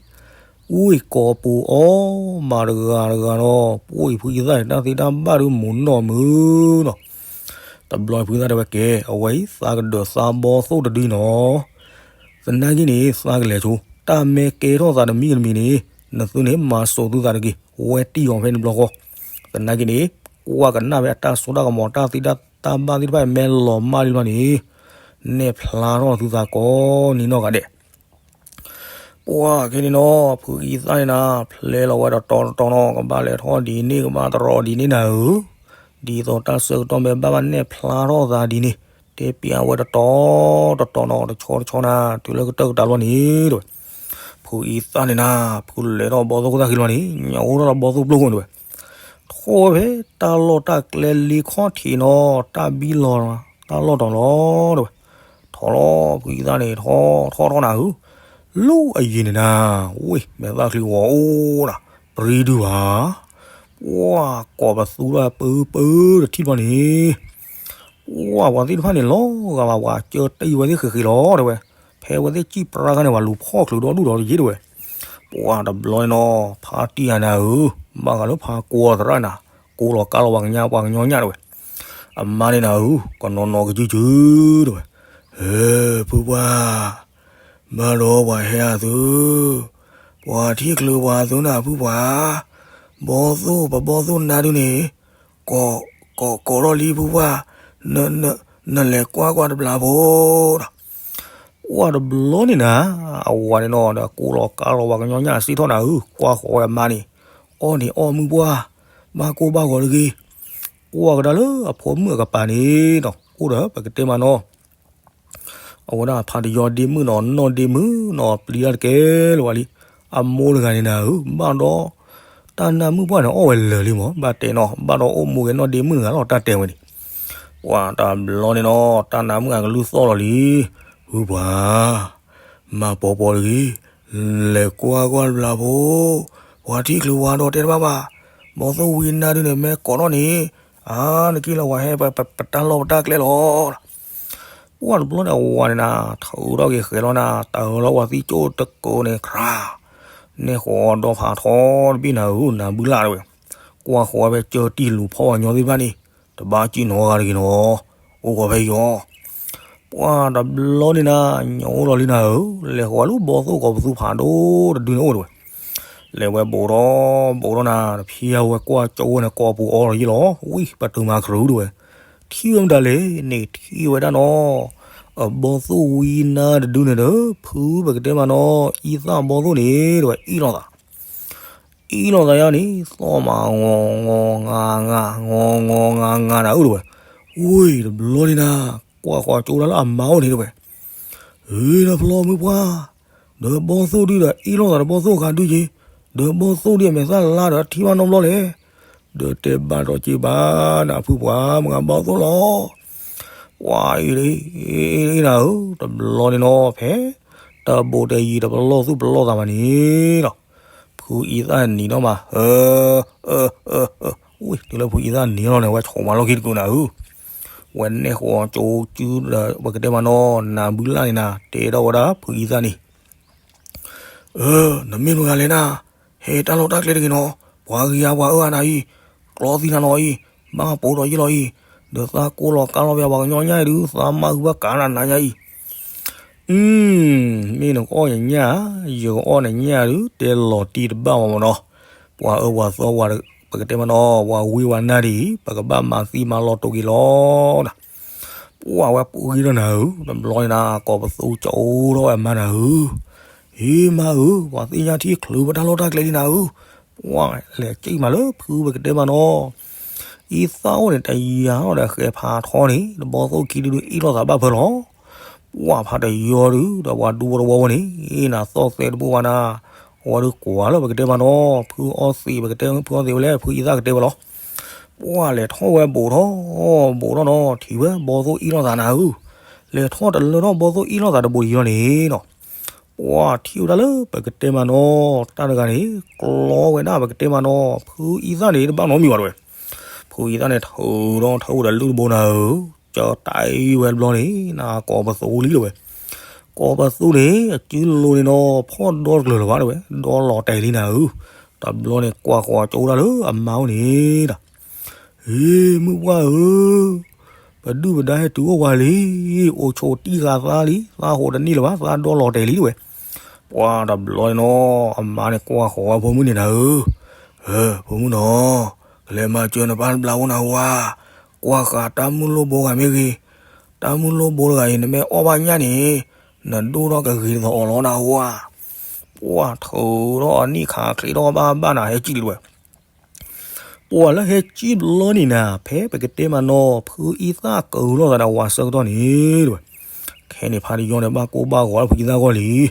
အိၣ်အံၤကိးပူၤအီၣ်မးတဂၤတဂၤနီၤ, ပှၤအံၤဖုအံသၣ်န့ၣ် တၢ်သ့တၢ်ဘၣ်ဒုးမူးနီၢ်မုာ်နီၤ. တဘျီဖုအံသၣ်တဲဝဲကဲ အဝဲအံၤသးကဒၢးသးဘီသိၣ်တဒုနီၤ. သနာ်က့န့ၣ် သးကလဲၤဆိ တၢ်မ့ၢ်ကဲထီၣ်သးတမံၤတမံၤန့ၣ် နသုန့ၣ်မၤစိာ်သုသးတဂ့ၤ, ဝဲတံၢ်အီၤဖဲန့ၣ်တဘျီဃီ. သနာ်က့န့ၣ် ကွၢ်ကနၣ်ဖဲအတၢ်စိတၢ်ကမီၤ တၢ်သ့တၢ်ဘၣ်သ့ၣ်တဖၣ်အံၤ မ့ၢ်လီၤမၢ်လံတဘျီန့ၣ် နဲၣ်ဖျါထီၣ်သုသးကိးနံၤနီၢ်ဂၤဒဲး. ပှၤခဲန့ၣ်နီၤ ဖုအံသၣ်န့ၣ်နၤ ဖျဲလီၤဝဲတတီၤတတီၤနီၤ ကဘၣ်လဲၤထီၣ်ဒ်န့ၣ် ကဘၣ်တရီဒ်န့ၣ်နၤဧၢ, ဒ်သိးတၢ်ဆၢကတီၢ်မ့ၢ်ဘၣ်ဘၣ်နဲၣ်ဖျါထီၣ်သးဒ်န့ၣ် တဲပျးဝဲတတီၤတတီၤနီၤ တဆီတဆီနၤ တုၤလၢကတၢၢ်ကတၢၢ်လီၤန့ၣ်တဲဝဲ. ဖုအံသၣ်န့ၣ်နၤ ဖုလဲၤထီၣ်ဘီသိၣ်ခိၣ်သၣ်ဃံလီၤန့ၣ် ညၣ်အိၣ်ထီၣ်လၢဘီသိၣ်ပျိၢ်ခိၣ်တဲဝဲ, ထီၣ်ဝဲဖဲတၢ်လီၢ်တၢ်ကျဲလ့ခီၣ်ထံးနီၤ တၢ်ဘံလီၤ တၢ်လီၢ်တီၤလီၤတဲဝဲ. ထီၣ်လီၤဖုအံသၣ်န့ၣ် ထီၣ်ထီၣ်ထီၣ်နၤဧၢ, လၢအယံၤန့ၣ်နၤ ဝ့ၢ်မဲာ်သၣ်ချံဂီၤအိၣ်နၤ ပြံဒုဘၣ်, ပှၤကိးပသူထီၣ်ပၢပၢတထံၣ်တဘျီန့ၣ် ပှၤပှၤသ့ၣ်တဖၣ်န့ၣ်လီၤဂာ်ဘၣ် ပှၤကၢတံၢ်ဝဲသ့ၣ်ဃ့ဃ့လီၤတဲဝဲ, ဖဲဝဲသ့ၣ်စံၣ်ပြါခါန့ၣ် ပှၤလူၤဖီၣ်ချုးဒီဒူၣ်ဒီးတယ့ၢ်တဲဝဲ. ပှၤတဘျီန့ၣ်နီၤ ဖါတံၢ်ဧါနၤဧၢ, ဘၣ်ဃးလၢဖါကိးသရၣ်နၤ ကိးလီၤကါလီၤပှၤကညီပှၤကညီညၣ်တဲဝဲ, အမါန့ၣ်နၤဧၢ ကနီၤနီၤကစုစုတဲဝဲ, ဟဲ ဖုပှၢ် ဘၣ်ဒီးပှၤဟဲအသု, ပှၤထံၣ်ချုးပှၤသုနၤဖုပှၢ်, ဘီသိၣ်ပဘီသိၣ်နါဒုန့ၣ် ကိး ကိး ကိးထီၣ်လံဖုပှၢ်, နလဲၤကွၢ်ကွၢ်တဘျီဖိဒီး ပှၤတဘျီန့ၣ်နၤ အဝၤန့ၣ်နီၤဒီး ကိးလီၤကါလီၤပှၤကညီညၣ်စံးထီၣ်နၤဧၢ, ကွၢ်ဃီၤဝဲအမါန့ၣ် အီၣ်န့ၣ်အီၣ်မုၢ်ပှၢ်, ဘၣ်ကိၢ်ဘၣ်ဂီၤတဂ့ၤ, ကွၢ်ကဒါလၢအဖိမုၣ်အကပၤန့ၣ်နီၤ အိၣ်ဒီးပကတဲမးနီၤ အဝဲဒၣ်ဖးတယီဒ့မုၣ်နီၤ နီၢ်ဒ့မုၣ်နီၤ ပျံၤတၢ်တကဲလၢၤဝဲလံ. အမိၢ်တဂၤန့ၣ်နၤဧၢ, ဘၣ်ဒီး တၢ်နါမုၣ်ပှၢ်န့ၣ် အီၣ်ဝဲလၢာ်လံမး ဘၣ်တဲနီၤ, ဘၣ်ဒီးအိၣ်မူက့ၤနီၢ်ဒ့မုၣ်တဂၤလီၤ တၢ်တဲဝဲန့ၣ်. ပှၤတဘျီန့ၣ်နီၤ တၢ်နါမုၣ်အကလုၢ်သီၣ်လီၤလံ. ဖုပှၢ် မၤပိာ်ပိာ်တဂ့ၤ, လဲၤကွၢ်ကွၢ်တဘျီဖိ, ပှၤထံၣ်ချုးဝၤဒီးတဲတဘၣ်ဘၣ်, ဘီသိၣ်ဝံနါဒုန့ၣ် မ့ၢ်ကိးထီၣ်န့ၣ်, အါ နက့ၤလီၤဝၤဟဲ ပတၢ်လီၢ်ပတၢ်ကျဲလီၤ. ပှၤတဘျီန့ၣ်အဝၤန့ၣ်နၤ ထုးထီၣ်က့ၤဃဲၤလီၤနၤ တၢ်အၢလီၤဝၤသံကၠိၣ်တကိးန့ၣ် ခြး နဲၣ်ဃီၤဒီဖးထီတဘ့ၣ်နၤဧၢ နၢ်ဘုလၢ်တဲဝဲ, ကွၢ်ဃီၤဝဲဖဲကၢတံၢ်လူၤဖီၣ်ပှၤကညီသ့ၣ်တဖၣ်န့ၣ်, တဘၣ်စံၣ်နီၤဂၤတဂ့ၤနီၤ, အိၣ်ဃီၤဖဲယီၤ. ပှၤတဘျီန့ၣ်နၤ ညၣ်အိၣ်လီၤလံနၤဧၢ, လဲၤဃီၤဝဲလၢဘီသိၣ်ကိးပသူဖးဒိၣ်တဒုန့ၣ်အိၣ်တဲဝဲ, လဲၤဝဲဘူးထီၣ်ဘူးထီၣ်နၤ တဖံးဝဲကွၢ်ကၠိဝဲန့ၣ် ကိးပူၤအီလီၤယ့ၣ်လီၤ, ဝံ ပတုာ်မၤခရူးတဲဝဲ, ထံၣ်ဝဲမတၤလဲၣ်န့ၣ် ထံၣ်ဝဲဒၣ်နီၤ အဘီသိၣ်ဝံနါတဒုန့ၣ်ဒီး ဖုပကတဲမးနီၤ အံသၣ်ဘီသိၣ်န့ၣ်တဲဝဲ အ့ၣ်လိာ်သး အ့ၣ်လိာ်သးယါန့ၣ် သီၣ်မး ငီၤငီၤငါငါ ငီၤငီၤငါငါနၤဧၢတဲဝဲ, ဝံတဘျီန့ၣ်နၤ ကွၢ်ဃီၤကၠိဒၣ်လၢအမါအိၣ်န့ၣ်တဲဝဲ, ဟ့ ဒီးဖျီမုၢ်ပှၢ်, ဒီးဘီသိၣ်ဒုဒီးအ့ၣ်လိာ်သးဒီးဘီသိၣ်အခါဒုက့ၤ, ဒီးဘီသိၣ်ဒုအမဲာ်သၣ်လါဒီးထံၣ်ဘၣ်နီတဘျီလဲၣ်, ဒီးတဲဘၣ်ဒီးက့ၤဘၣ်နၤဖုပှၢ် မုၢ်ဂၤဘီသိၣ်လီၤ. ပှၤအ့ၣ်အ့ၣ်အ့ၣ်နၤဧၢ, တဘျီန့ၣ်နီၤ ဖဲ တၢ်ဘိးတယံၤတပလီၢ်သူၣ်ပလီၢ်သးဘၣ်န့ၣ်လီၤ. ဖုအံသၣ်နံၤထီၣ်မး ဟၢ အၢ အၢ အၢ ဝံ တုၤလၢဖုအံသၣ်နံၤထီၣ်န့ၣ် ဝဲဆိးမၤလီၢ်ခံတကုာ်နၤဧၢ, ဝဲနဲၣ်ဃီၤကၠိစုဒီး ပကတဲမးနီၤ နၢ်ဘုလၢ်န့ၣ်နၤ တဲထီၣ်ဝဲဒၣ်ဖုအံသၣ်န့ၣ် အၢ နမ့ၢ်မုၢ်ဂၤလဲၣ်နၤ, ဟဲတၢ်လီၢ်တၢ်ကျဲတဂ့ၤနီၤ, ပှၤဂံၢ်ယါပှၤအၢအါနၤအံၤ, ကျီသံနၤနီၤအံၤ, ဘၣ်ပိာ်ဒီးယ့ၣ်လီၤအံၤ, ဒီးသးကိးလီၤကါလီၤပှၤကညီညၣ်အံၤဒုး သးမၤဂုၤဘၣ်ကးနၤနၤညါအံၤ, အု မ့ၢ်နကအီၣ်ယညၣ်ဧါ, ယကအီၣ်နညၣ်ဒုး တဲလီၤတံၢ်တဘၣ်မးမးနီၤ, ပှၤအၢပှၤသီပှၤ ပကတဲမးနီၤ ပှၤဝံပှၤနါဒ်အံၤ ပကဘၣ်မၤသံမၤလီၤတိာ်က့ၤလီၤ ပှၤဝဲပူၤဂံၢ်ထီၣ်နၤဧၢ, တဘျီန့ၣ်နၤ ကိးပသူကအိၣ်ထီၣ်ဝဲအမါနၤဧၢ, ဟ့ မါဧၢ, ပှၤသ့ၣ်ညါထံၣ်ချုးပတၢ်လီၢ်တၢ်ကျဲလံနၤဧၢ, ပှၤလဲၤက့ၤမးလၢဖုပကတဲမးနီၤ, အံသၣ်အိၣ်န့ၣ် တယၤထီၣ်ဒီးဃဲၤဖးထီန့ၣ် တဘီသိၣ်ခံဒုဒုးအ့ၣ်လိာ်သးဘၣ်ဖၢလီၤ, ပှၤဖးတယီဒုး ဒီးပှၤဒူဖိတဝီဖိန့ၣ် အ့ၣ်နၤသီၣ်သဲတဘိဘၣ်နၤ, အဝဲဒုးကွၢ်လၢပကတဲမးနီၤ ဖုအီသံး ပကတဲဖုအီသံးဝဲလဲၣ် ဖုအံသၣ်ကတဲဝဲလီၤ. ပှၢ်လဲၤထီၣ်ဝဲဘိးထီၣ်, ဘိးထီၣ်နီၤ ထံၣ်ဝဲဘီသိၣ်အ့ၣ်လိာ်သးနၤဧၢ, လဲၤထီၣ်တလၢထီၣ်ဘီသိၣ်အ့ၣ်လိာ်သးတဘိးယံၤလီၤန့ၣ်နီၤ, ပှၢ်ထံၣ်ဝဲဒၣ်လၢပကတဲမးနီၤ တၢ်တဂၤန့ၣ် ကျီဝဲဒၣ်ပကတဲမးနီၤ ဖုအံသၣ်န့ၣ် တဘၣ်နီတမံၤဘၣ်တဲဝဲ, ဖုအံသၣ်န့ၣ် ထုးထီၣ်ထုးဝဲဒီးလုၢ်တဘိနၤဧၢ, ကၢတၢ်အံၤဝဲတဘျီန့ၣ် နကိးပသူလံတဲဝဲ, ကိးပသူန့ၣ် အစုလိၤန့ၣ်နီၤ ဖီၣ်ဒီတကျၢၤလၢၤဘၣ်တဲဝဲ, ဒီလီၤတဲာ်လံနၤဧၢ, တဘျီန့ၣ် ကွၢ်ဃီၤကၠိဒၣ်လၢအမါအိၣ်န့ၣ်ဒီး ဟ့ၣ် မုၢ်ပှၢ်ဧၢ, ပဒုၣ်ပဒါဟဲတုၤအိၣ်ဝဲလံ, အိၣ်ဆိးတံၢ်ဃာ်သးလံ, သးဟိးတန့ၢ်လၢၤဘၣ်, သးဒီလီၤတဲာ်လံတဲဝဲ, ပှၢ်တဘျီန့ၣ်နီၤ အမါန့ၣ်ကွၢ်ဃီၤဝဲဖိမုၣ်န့ၣ်နၤဧၢ, ဖိမုၣ်နီၤ, ကလဲၤမၤစၢၤနပၢ်တဘျီဖိနၤဧၢ, ကွၢ်ဃာ်တၢ်မုၢ်လိၣ်ဘိဂၤမ့ၢ်ဂ့ၤ, တၢ်မုၢ်လိၣ်ဘိတဂၤအံၤ နမ့ၢ်အီၣ်ဘၣ်ညၣ်န့ၣ် နဒိၣ်ထီၣ်ကဂ့ၤတသီးအီၤလီၤနၤဧၢ, ပှၢ်ထုးထီၣ်အနံၣ်ခးချံးထီၣ်ဘၣ်ဘၣ်နၤ ဟဲကံၣ်လံတဲဝဲ ပှၢ်လၢဟဲကံၣ်တဘျီန့ၣ်နၤ ဖဲပကတဲမးနီၤ ဖုအံသၣ်ကၢၤလိာ်သးဒီးဝၤဆၢကတီၢ်န့ၣ်တဲဝဲ, ခဲန့ၣ်ဖါတယီန့ၣ် ဘၣ်ကိၢ်ဘၣ်ဂီၤလၢဖုအံသၣ်ဂီၢ်လံ,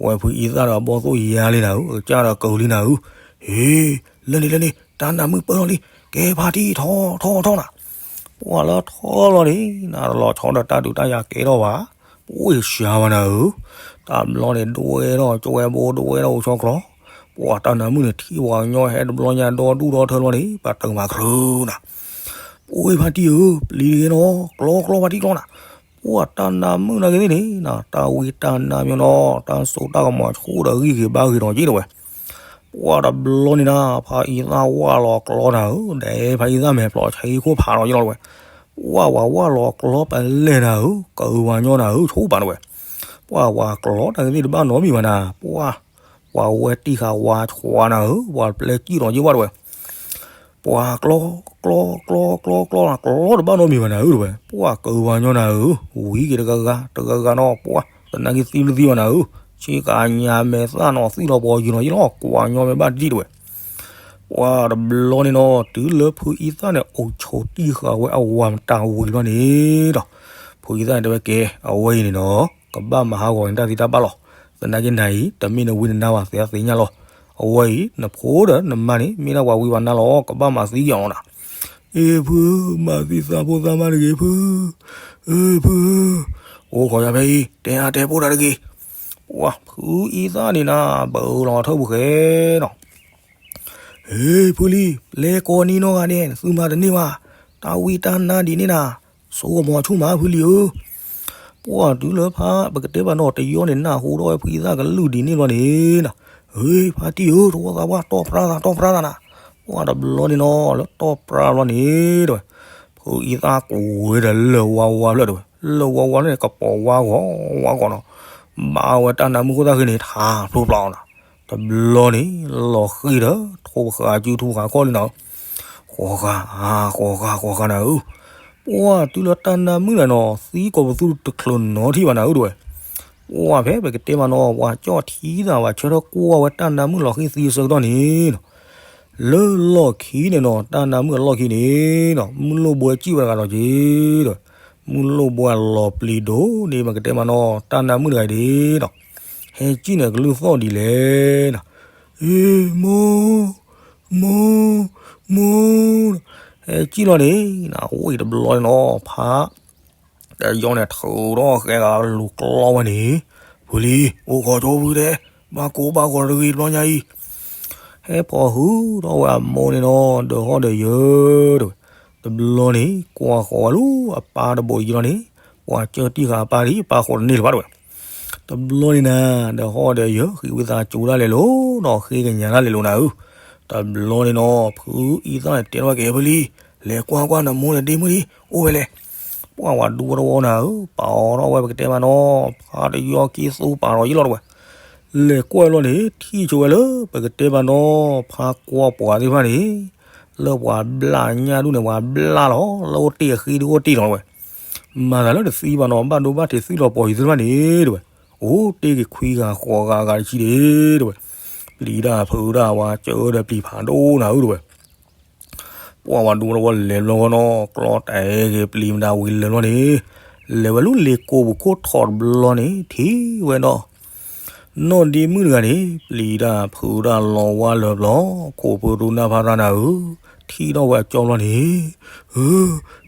ဝဲဖုအံသၣ်ဒီးအဘီသိၣ်ယါလံနၤဧၢ, အကစၢ်ဒီးကၢၤလံနၤဧၢ, ဟ့ၣ် လၢန့ၣ်လၢန့ၣ် တၢ်နါမုၣ်ပၢၢ်ထီၣ်လံ, ကဲဖါတံၢ်ထီၣ်ထီၣ်ထီၣ်နၤ, ပှၢ်လၢထီၣ်လီၤန့ၣ် နတလီၤဆီဒီးတၢ်ဒုးတၢ်ယၤကဲထီၣ်ဘၣ်, ပှ့ၢ်စှၤဝဲနၤဧၢ, တဘျီန့ၣ် ဒွဲထီၣ်ကၠိဝဲဘိ ဒွဲထီၣ်အိၣ်ဆီကျီ, ပှၢ်တၢ်နါမုၣ်န့ၣ် ထံၣ်ပှၤကညီဟဲတဘျီညါဒီဒူၣ်ဒီထၢလီၤန့ၣ် ပှၤတၢ်မၤကြၢးနၤ, ပှ့ၢ်ဖါတံၢ်ဧၢ, ပျံၤတဂ့ၤနီၤ, ကျီကျီဖါတံၢ်ကျီနၤ, ပှၢ်တၢ်နါမုၣ်နာ်က့သ့ၣ်န့ၣ် တၢ်ဝံတၢ်နါမ့ၢ်နီၤ တၢ်စိတၢ်ကမီၤဆူၣ်ဒီးဂံၢ်ဂ့ၤဘါဂ့ၤဒီးက့တဲဝဲ ပှၢ်တဘျီန့ၣ်နၤ ဖါအံသၣ်ဝၢ်လီၤကျီနၤဧၢ, ဒီးဖါအံသၣ်မဲာ်ဖျိးဆံးခိၣ်ဖးဒီးယလီၤတဲဝဲ, ပှၢ်ဝၤဝၢ်လီၤကျီပလဲၢ်နၤဧၢ, ကၢၤဝၤညီနၤဧၢ, ဆိပာ်တဲဝဲ, ပှၢ်ဝၤကျီတၢ်ကသ့ၣ်တဘၣ်နီတမံၤဘၣ်နၤ, ပှၢ်, ပှၤဝဲတံၢ်ဃာ်ဝၤဆှးနၤဧၢ, ပှၤပျဲကံၣ်ဒီးယဝၢ်တဲဝဲ ပှၤကျီ, ကျီ, ကျီ, ကျီ, ကျီ, ကျီတဘၣ်နီတမံၤဘၣ်နၤဧၢတဲဝဲ, ပှၢ်ကၢၤဝၤညီနၤဧၢ, ဝံၤက့ၤတဂၤဂၤ တဂၤဂၤနီၤ, ပှၢ်သနာ်က့သံတသံဘၣ်နၤဧၢ, ဆ့ကၤညါမဲာ်သၣ်နီၤသံလီၤပှီၤယံၤနီၤယလီၤ ကွၢ်ညီမဲာ်ဘၣ်ဒံၣ်တဲဝဲ, ပှၢ်တဘျီန့ၣ်နီၤ တုၤလၢဖုအံသၣ်န့ၣ် အိၣ်ဆိးတံၢ်ဃာ်ဝဲအဝၤမတၤဝံၤလီၤန့ၣ်ဒီး, ဖုအံသၣ်န့ၣ်တဲဝဲကဲ အဝဲအံၤန့ၣ်နီၤ ကဘၣ်မၤဟးဂီၤန့ၣ်တၢ်သံတၢ်ဘၣ်လီၤ, သနာ်က့နၤအံၤ တမ့ၢ်နဝံနနါဘၣ် သ့ၣ်ညါလီၤ, အဝဲအံၤ နဖိဒီးနမါန့ၣ် မ့ၢ်ဒၣ်ပှၤဝံပှၤနါလီၤ ကဘၣ်မၤသံက့ၤအီၤလီၤနၤ, အ့ၣ်ဖု, မၤသံသးဖိသးမါတဂ့ၤဖု, အ့ၣ်ဖု, အိၣ်ခိးယၤဖဲအံၤ တဲအါတဲပိၢ်တၢ်တဂ့ၤ, ပှၢ်ဖုအံသၣ်န့ၣ်နၤ ဘၣ်လီၤထၢပူၤဃဲနီၤ ဟ့ၣ်ဖုလံၤ ပျဲကိးနံၤနီတဂၤန့ၣ် သုမၤတန့ၢ်ဘၣ်, တၢ်ဝံတၢ်နါဒ်န့ၣ်နၤ, ဆိကမိၣ်ဆူၣ်မးဖုလံၤဧၢ, ပှၢ်တုၤလၢဖါပကတဲဘၣ်နီၤ တယီန့ၣ် နၢ်ဟူထီၣ်ဝဲဖုအံသၣ်ကလုၢ်ဒ်န့ၣ်ဘျီန့ၣ်နၤ, ဟ့ၣ်ဖါတံၢ်ဧၢ သဝီသးပှၢ် တီၢ်ပြါသး တီၢ်ပြါသးနၤ, ပှၢ်တဘျီန့ၣ်နီၤ လၢတီၢ်ပြါဘျီန့ၣ်တဲဝဲ, ဖုအံသၣ်ကွၢ်ဝဲဒီးလၢၢ်ဝါဝါဖျၢၣ်တဲဝဲ, လၢၢ်ဝါဝါဖျၢၣ်န့ၣ် ကပီၤဝါဂီၤဝါဂီၤနီၤ, ဘၣ်ဝဲတၢ်နါမုၣ်ခိၣ်သၣ်ဃံန့ၣ် ထးဖျိဖျါအီၤနၤ တဘျီန့ၣ် လီၤဃံၤဒီး ထိၣ်ဃာ်စုထူဃာ်ခီၣ်လံနၤဧၢ, ဃီၤဃာ်, ဃီၤဃာ်, ဃီၤဃာ်နၤဧၢ, ပှၢ်တုၤလၢတၢ်နါမုၣ်နၤနီၤ သံကိးပသူတချုးနီထံၣ်ဘၣ်နၤဧၢတဲဝဲ, ပှၢ်ဖဲပကတဲမးနီၤ ပှၤကၠီၣ်ထံသး ပှၤဆၢထၢၣ်ကွၢ်ဝဲတၢ်နါမုၣ်လီၤဃံၤသံအဆၢကတီၢ်န့ၣ်နီၤ လၢလီၢ်ခံန့ၣ်နီၤ တၢ်နါမုၣ်အလီၢ်ခံန့ၣ်နီၤ မုၢ်လိၣ်ဘှဲကံၣ်ဝဲတဂၤလီၤက့ၤဒီး မုၢ်လိၣ်ဘှဲလီၤပျံၤဒိၣ်န့ၣ် ပကတဲမးနီၤ တၢ်နါမုၣ်တဂၤဒ်နီၤ ဟဲကံၣ်န့ၣ်ကလုၢ်သီၣ်ဒ်လဲၣ်နီၤ အ့ မိၢ် မိၢ် မိၢ် ဟဲကံၣ်လီၤန့ၣ် အဝဲတဘျီန့ၣ်နီၤ ဖါ တယီန့ၣ် ထုးထီၣ်ဃဲဂၤလူၤကျီဝဲန့ၣ် ဖုလံၤ အိၣ်ခိးကၠိဖုတဲ ဘၣ်ကိၢ်ဘၣ်ဂီၤတဂ့ၤတဘျီညါအံၤ ဟဲဖီၣ်ဟုထီၣ်ဝဲအမိၢ်န့ၣ်နီၤ ဒီးဟီၣ်ဒီးယၢၤတဲဝဲ တဘျီန့ၣ် ကွၢ်ဃီၤဝဲလၢအပၢ်တဘိးယံၤလီၤန့ၣ် ပှၤကၢၢ်တံၢ်ဃာ်အပၢ်လံ အပၢ်ဃီတန့ၢ်လၢၤဘၣ်တဲဝဲ တဘျီန့ၣ်နၤ ဒီးဟီၣ်ဒီးယၢၤ ဃံးဝံသးစူၤဒၣ်လဲာ်လီၤနီၤ ဃ့ကညးဒၣ်လဲာ်လီၤနၤဧၢ တဘျီန့ၣ်နီၤ ဖုအံသၣ်န့ၣ်တဲထီၣ်ဝဲက့ၤ ဖုလံၤ လဲၤကွၢ်ကွၢ်နမိၢ်န့ၣ်ဒ့မုၣ်လံ အိၣ်ဝဲလဲၣ် ပှၢ်ဝၤဒူဝဲတဝီနၤဧၢ ပာ်အီၤထီၣ်ဝဲပကတဲမးနီၤ ဖါတယီက့ၤသူပာ်ဒီးယံၤလီၤတဲဝဲ လဲၤကွၢ်လီၤန့ၣ် ထံၣ်ဆိဝဲလၢပကတဲမးနီၤ ဖါကွၢ်ပှၤသ့ၣ်တဖၣ်န့ၣ် လၢပှၤဘျၣ်ညၣ်ဒူၣ်န့ၣ် ပှၤဘျၣ်လီၤ လၢအိၣ်တ့ၢ်အဃံဒုအိၣ်တ့ၢ်လီၤတဲဝဲ မၤသးလၢတသံဘၣ်နီၤ ဘၣ်ဒိဘၣ်ထံးသံလီၤပှီၤယံၤသ့ၣ်တဖၣ်န့ၣ်တဲဝဲ အိၣ်တ့ၢ်က့ၤခွံဂၤဃိးဂၤအဂၤတဆံဒ့တဲဝဲ ပျံၤတၢ်ဖုးတၢ်ဝဲ ကၢဒီးပျံၤဖးဒိၣ်နၤဧၢတဲဝဲ ပှၢ်ဝၤဒူဝဲတဝီလဲၤဘျီဃီနီၤ ကျီတဲာ်ဂ့ၤပျံၤမတၤဝံၤလဲၤဘျီန့ၣ် လဲၤဝဲလၢလ့ကိပူၤခိၣ်ထီၣ်တဘျီန့ၣ် ထံၣ်ဝဲဒီး နီၢ်ဒ့မုၣ်တဂၤန့ၣ် ပျံၤတၢ်ဖုးတၢ်လီၤဝါလၢဘျီ ခိၣ်ဖုရူနၢ်ဖါတၢ်နၤဧၢ ထံၣ်ထီၣ်ဝဲအကၠီဘျီန့ၣ်, အၢ,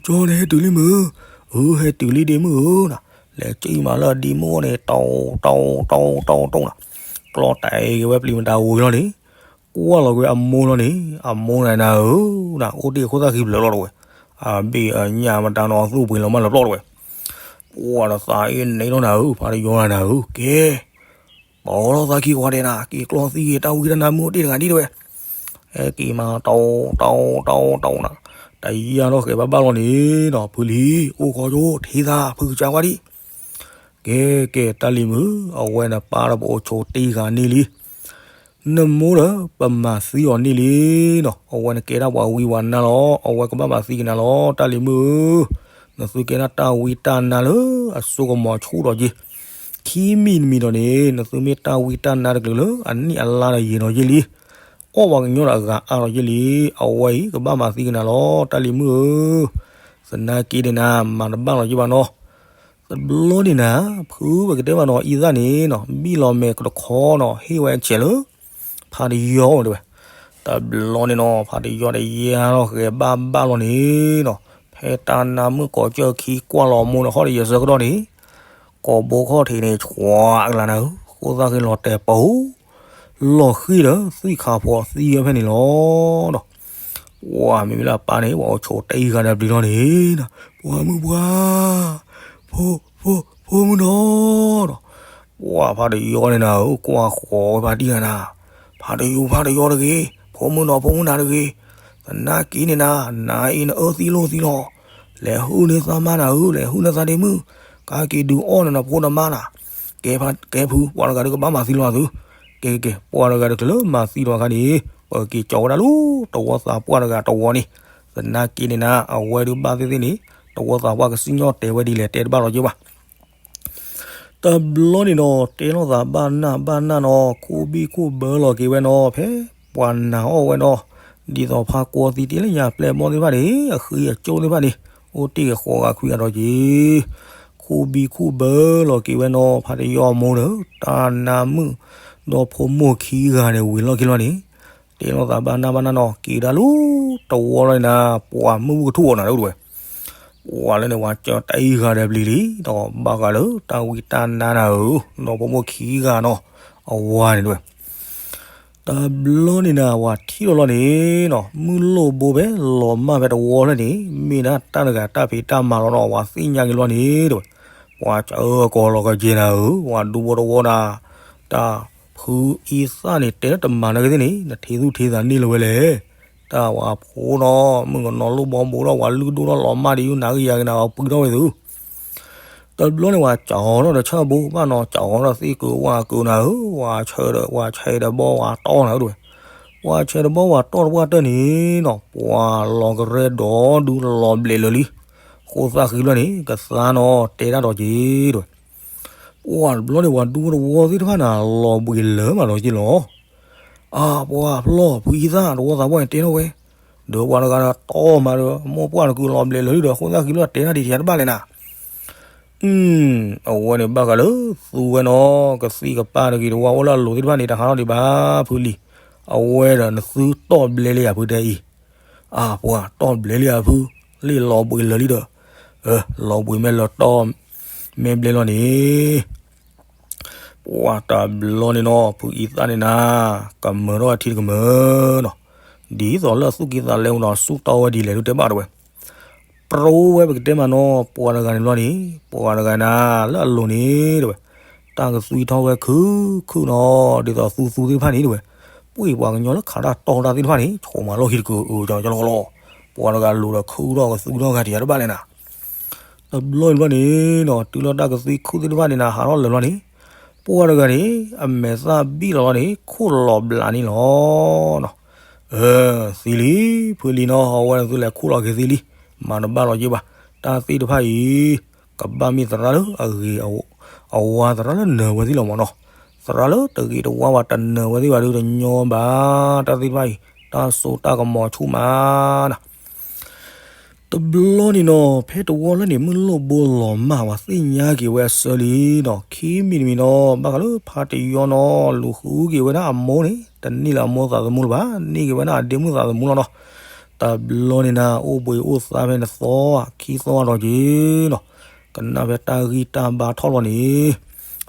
ကၠီန့ၣ်ဟဲတုၤလံမုၢ်, အၢ ဟဲတုၤလံဒ့မုၢ်ဧၢနၤ, လဲၤကံၣ်မးလၢအဒ့မုၢ်အအိၣ်န့ၣ် တီတီတီတီတီနၤ, ကျီတဲာ်က့ၤဝဲပျံၤမတၤဧိၤလီၤန့ၣ်, ကွၢ်လီၤက့ၤဝဲအမိၢ်လီၤန့ၣ်, အမိၢ်နၤနၤဧၢ, အိၣ်တ့ၢ်ခိၣ်သၣ်ခံဖျၢၣ်လီၤတဝဲ, အဘ့ၣ်အညၣ်မတၤနီၤသူၣ်ပှ့ၤလီၤမးလၢပျီၢ်တဝဲ, ပှၤဒီးသးအ့ၣ်န့ၣ်လီၤနၤဧၢ, ဖါတယီနၤနၤဧၢ, ကဲ ပိာ်ထီၣ်သးခံကွၢ်ဒဲးနၤ, က့ၤကျီသံက့ၤတၢ်ဝံတၢ်နါမုၢ်အိၣ်တ့ၢ်တဂၤဒ်တဝဲ, ဟဲက့ၤမးတီတီတီတီနၤ, တယၢ်ထီၣ်ဃဲၤဘၣ်ဘၣ်လီၤန့ၣ်နီၤ, ဖုလံၤ အိၣ်ခိးကၠိ ထံသး ဖုကစၢ်ကွၢ်ဒံး, ကဲကဲ တၢ်လံၤမုၣ် အဝဲနပၢ်ဒီးပအိၣ်ဆိးတ့ၢ်ဃာ်န့ၢ်လံ နမိၢ်ဒီးပမၤသံအီၤန့ၢ်လံနီၤ, အဝဲနကဲဒၣ်ပှၤဝံပှၤနါလီၤ, အဝဲကဘၣ်မၤသံက့ၤနၤလီၤ, တၢ်လံၤမုၣ်ဧၢ, နသုကဲဒၣ်တၢ်ဝံတၢ်နါလၢအစိကမီၤဆူၣ်ဒီးက့ၤ, ခံမံၤတမံၤဒီးန့ၣ် နသုမ့ၢ်တၢ်ဝံတၢ်နါတကလုာ်လၢအနံၣ်အလါဒီးယံာ်ဒီးယ့ၢ်လံ, အီၣ်ပှၤကညီဒီးအဂၤအါဒီးယ့ၢ်လံ, အဝဲအံၤကဘၣ်မၤသံက့ၤနၤလီၤ, တၢ်လံၤမုၣ်ဧၢ, သနာ်က့န့ၣ်နၤ မၤတဘၣ်လီၤယ့ၢ်ဘၣ်နီၤ တဘျီန့ၣ်နၤ, ဖုပကတဲဘၣ်နီၤ အံသၣ်န့ၣ်နီၤ ဘံၣ်လီၤမဲာ်ကတခီနီၤ ဟ့ၣ်ဝဲဆဲးလၢ ဖါတယီဝဲတဝဲ, တဘျီန့ၣ်နီၤ ဖါတယီဒီးယဲၢ်ထီၣ်ဃဲၤဘၣ်ဘၣ်လီၤန့ၣ်နီၤ, ဖဲတၢ်နါမုၣ်ကိးကၠၢၢ်ခံကွၢ်လီၤမိၢ်ဒီးဟီၣ်ဒီးယဲၢ်ဆၢကတီၢ်န့ၣ်, ကိးဘိခီၣ်ထံးန့ၣ် ဆှးကလၤနၤဧၢ, ဃိသၣ်ဃ့လီၤတဲာ်ပူၤ လီၤဃံၤဒီးသွံၣ်ခါဖိသံဝဲဖဲန့ၣ်လီၤနီၤ, ပှၤမ့မ့ၢ်လၢအပၢ်န့ၣ် ပှၤအိၣ်ဆိးတ့ၢ်ဃာ်ဒီးပျံၤလီၤန့ၣ်, ပှၤမုၣ်ပှၢ်, ဖိ, ဖိ, ဖိမုၣ်နီၤနီၤ, ပှၤဖါတယီန့ၣ်နၤဧၢ, ကွၢ်ဃီၤဝဲဖါတံၢ်နၤနၤ, ဖါတယီ ဖါတယီတဂ့ၤ, ဖိမုၣ်နီၤ ဖိမုၣ်နၤတဂ့ၤ, သနာ်က့န့ၣ်နၤ, နၤအံၤနအၢသံလိာ်သံလီၤ, လဲၤဟုၣ်န့ၢ်သးမါနၤဧၢ, လဲၤဟုၣ်န့ၢ်သးဒ့မုၣ်, ကဟဲက့ၤဒုးအီၣ်နၤနဖိနမါနၤ, ကဲဖု ကဲဖု ပှၤတဂၤဒီးကဘၣ်မၤသံလီၤသု, ကဲကဲကဲ ပှၤတဂၤဒီးကလၢမၤသံလီၤအခါန့ၣ်, ပက့ၤကၠီဝဲဒၣ်လၢတဝီသးပှၢ်တဂၤတဝီန့ၣ်, သနာ်က့န့ၣ်နၤ အဝဲဒုးဘၣ်သ့ၣ်သ့ၣ်န့ၣ်, တဝီသးပှၢ်ကစံၣ်ညီၣ်တဲာ်ဝဲဒ်လဲၣ်တဲတဘၣ်လီၤက့ၤဘၣ် တဘျီန့ၣ်နီၤ တဲလိာ်သးဘၣ်နၢ်ဘၣ်နၢ်နီၤ ခူဘံၣ်ခူဘၢလီၤက့ၤဝဲနီၤ ဖဲပှၤနာ်အီၣ်ဝဲနီၤ ဒ်သိးဖါကွီသံတ့လၢညါပျဲၢ်ဘီၣ်သ့ၣ်တဖၣ်န့ၣ် အဃံအကၠိသ့ၣ်တဖၣ်န့ၣ် အိၣ်တ့ၢ်ဃီဂာ်ခွံဂာ်ဒီးက့ၤ ခူဘံၣ်ခူဘၢလီၤက့ၤဝဲနီၤ ဖါတယီအမိၢ်ဒီး တၢ်နါမုၣ် ဒီးဖိမိၢ်ခံဂၤန့ၣ် ဝံၤလီၢ်ခံလီၤန့ၣ် တဲလိာ်သးဘၣ်နၢ်ဘၣ်နၢ်နီၤ က့ၤဒၣ်လၢတဝီလီၤန့ၣ်နၤ ပှၤမုၢ်ဘူၣ်ကထူၣ်အီၤနၤဒ်ဝဲ ပှၤလၢန့ၣ် ပှၤကၢတၢ်အံၤဂၤဒီးပျံၤလံ ဒီးဘၣ်ဃးလၢတၢ်ဝံတၢ်နါနၤဧၢ ဒီးဖိမိၢ်ခံဂၤနီၤ အဝၤန့ၣ်တဝဲ တဘျီန့ၣ်နၤ ပှၤထံၣ်လီၤလီၤန့ၣ်နီၤ မုၢ်လိၣ်ဘိဖဲလီၤမၢ်ဖဲတဝီဖျၢၣ်န့ၣ် မ့ၢ်ဒၣ်တၢ်တဂၤတၢ်ဖံးတၢ်မၤလီၤနီၤ ပှၤသ့ၣ်ညါက့ၤလီၤန့ၣ်တဝဲ ပှၤစၢကီးလီၤကယဲၢ်နၤဧၢ ပှၤဒူဖိတဝီနၤ တၢ်ဖုအံသၣ်န့ၣ် တဲလၢတမၤနၢၤကသ့ၣ်န့ၣ် နထံၣ်သူၣ်ထံၣ်သးန့ၢ်လၢၤဝဲလဲၣ် တၢ်ပှၤဖိနီၤ မုၣ်ကနီၤလိၣ်ဘီဘိဒီး ပှၤလုၢ်ဒိၣ်ထီၣ်လီၤမၢ်ဒံး ယုၢ်နၤဂ့ၤယၤဂ့ၤနၤ ပှၤပှံထီၣ်ဝဲသု တဘျီန့ၣ် ပှၤစးထီၣ်ဒီးဆၢဘိ ဘၣ်နီၤ စးထီၣ်ဒီးသ့ၣ်ကုၤဝၣ်ကုၤနၤဧၢ ပှၤဆဲးဒီး ပှၤဆဲးဒီးဘီ ပှၤတီၢ်နၤဧၢတဝဲ ပှၤဆဲးဒီးဘီ ပှၤတီၢ်တပှၢ်တၢၢ်န့ၣ်နီၤ ပှၤလီၤကရဲဒီးဒုးလီၤဘျဲးလၢာ်လံ ဃိသၣ်ဃံလီၤန့ၣ် ကသါနီၤ တဲတၢ်ဒီးက့ၤတဝဲ ပှၤတဘျီန့ၣ် ပှၤဒူဖိတဝီသ့ၣ်တဖၣ်န့ၣ် လီၤဘှံးလၢာ်မးလီၤက့ၤလီၤ အါ ပှၤဖျီၣ်ဖုအံသၣ် တဝီသးပှၢ်န့ၣ်တဲထီၣ်ဝဲ ဒီးပှၤတဂၤဒီးတီၢ်မးဒီး မိၢ်ပှၢ်တကုၤလီၤဘျဲးလၢာ်လံဒီး ဃိသၣ်ဃံလီၤတဲတၢ်ဒံးတယၤတဘၣ်လဲၣ်နၤ အဝဲန့ၣ်ဘၣ်ဃးလၢသူဝဲနီၤ ကသံၣ်ကပၢ်တဂ့ၤတဝါအိၣ်လၢအလိၤသ့ၣ်တဖၣ်န့ၣ် တဟးထီၣ်ဒံးဘၣ်ဖုလံၤ အဝဲဒီးနသုတီၢ်ဘျဲလံဧါဖုတဲအံၤ အါ ပှၤတီၢ်ဘျဲလံဧါဖု လံာ်လီၤဘှံးလၢာ်လံဒီး လီၤဘှံးမ့ၢ်လၢာ်တီၢ် မ့ၢ်ဘျဲလီၤန့ၣ် ပှၤတဘျီန့ၣ်နီၤ ဖုအံသၣ်န့ၣ်နၤ ကမၢထီၣ်အထံတကမၢနီၤ ဒ်သိးလၢအသူၣ်ကံၢ်သးလဲအိၣ်နီၤ ဆူၣ်တီၢ်ဝဲဒ်လဲၣ်ဒုးတဲဘၣ်တဝဲ ပြိဝဲပကတဲမးနီၤ ပှၤတဂၤန့ၣ်ဘျီန့ၣ် ပှၤတဂၤနၤ လၢအလိၤန့ၣ်တဝဲ တၢ်ကသွံထီၣ်ဝဲခုၣ်ခုၣ်နီၤ ဒ်သိးသူသူသ့ၣ်တဖၣ်န့ၣ်တဝဲ ပှ့ၤပှၤကညီလၢခးတၢ်တီၢ်တၢ်သ့ၣ်တဖၣ်န့ၣ် ဆိးမၤလိာ်ဟံၣ်တကုၤအုးကလီကလီ ပှၤတဂၤလိၤဒီးခုၣ်ထီၣ်ကသွံထီၣ်ဂၤတယၤတဘၣ်လဲၣ်နၤ တဘျီန့ၣ်ဘျီန့ၣ်နီၤ တုၤလၢတၢ်ကသွံခုၣ်သ့ၣ်တဖၣ်န့ၣ်နၤ ဟးထီၣ်လၢာ်ဘျီန့ၣ် ပှၤတဂၤန့ၣ် အမဲာ်သၣ်ဘံၣ်လီၤလီၤန့ၣ် ခိၣ်လီၤဘျးန့ၣ်လီၤနီၤ အၢ သံလံ ဖုလံၤနီၤ အဝဲန့ၣ်သုလဲၤခိၣ်လီၤက့ၤသံလံ မၤတဘၣ်လီၤက့ၤဘၣ် တၢ်သ့ၣ်တဖၣ်အံၤ ကဘၣ်မ့ၢ်သရၣ်လၢအဂ့ၤ အဝါသရၣ်လၢနၢၤဝဲသ့ၣ်လီၤမးနီၤ သရၣ်လၢတဂ့ၤတဝါဘၣ်တနၢၤဝဲသ့ၣ်ဘၣ်ဒုးတညီဘၣ် တၢ်သ့ၣ်တဖၣ်အံၤ တၢ်စိတၢ်ကမီၤဆူၣ်မးနၤ တဘျီန့ၣ်နီၤ ဖဲတဝီလၢန့ၣ် မုၢ်လိၣ်ဘိလီၤမၢ် ပှၤသ့ၣ်ညါက့ၤဝဲအဆၢလံနီၤ ခံမံၤတမံၤနီၤ ဘၣ်ဃးလၢဖါတယီနီၤ လူၤဃုက့ၤဝဲဒၣ်အမိၢ်န့ၣ် တန့ၢ်လၢအမိၢ်သးသမူလၢၤဘၣ် န့ၢ်က့ၤဝဲဒၣ်အဒ့မုၣ်သးသမူလီၤနီၤ တဘျီန့ၣ်နၤ အိၣ်ဘှံးအိၣ်သါဖဲန့ၣ်သီ ခံသီအတီၢ်က့ၤနီၤ, ကနၣ်ဖဲတၢ်ဂံၢ်တၢ်ဘါထီၣ်လီၤန့ၣ်,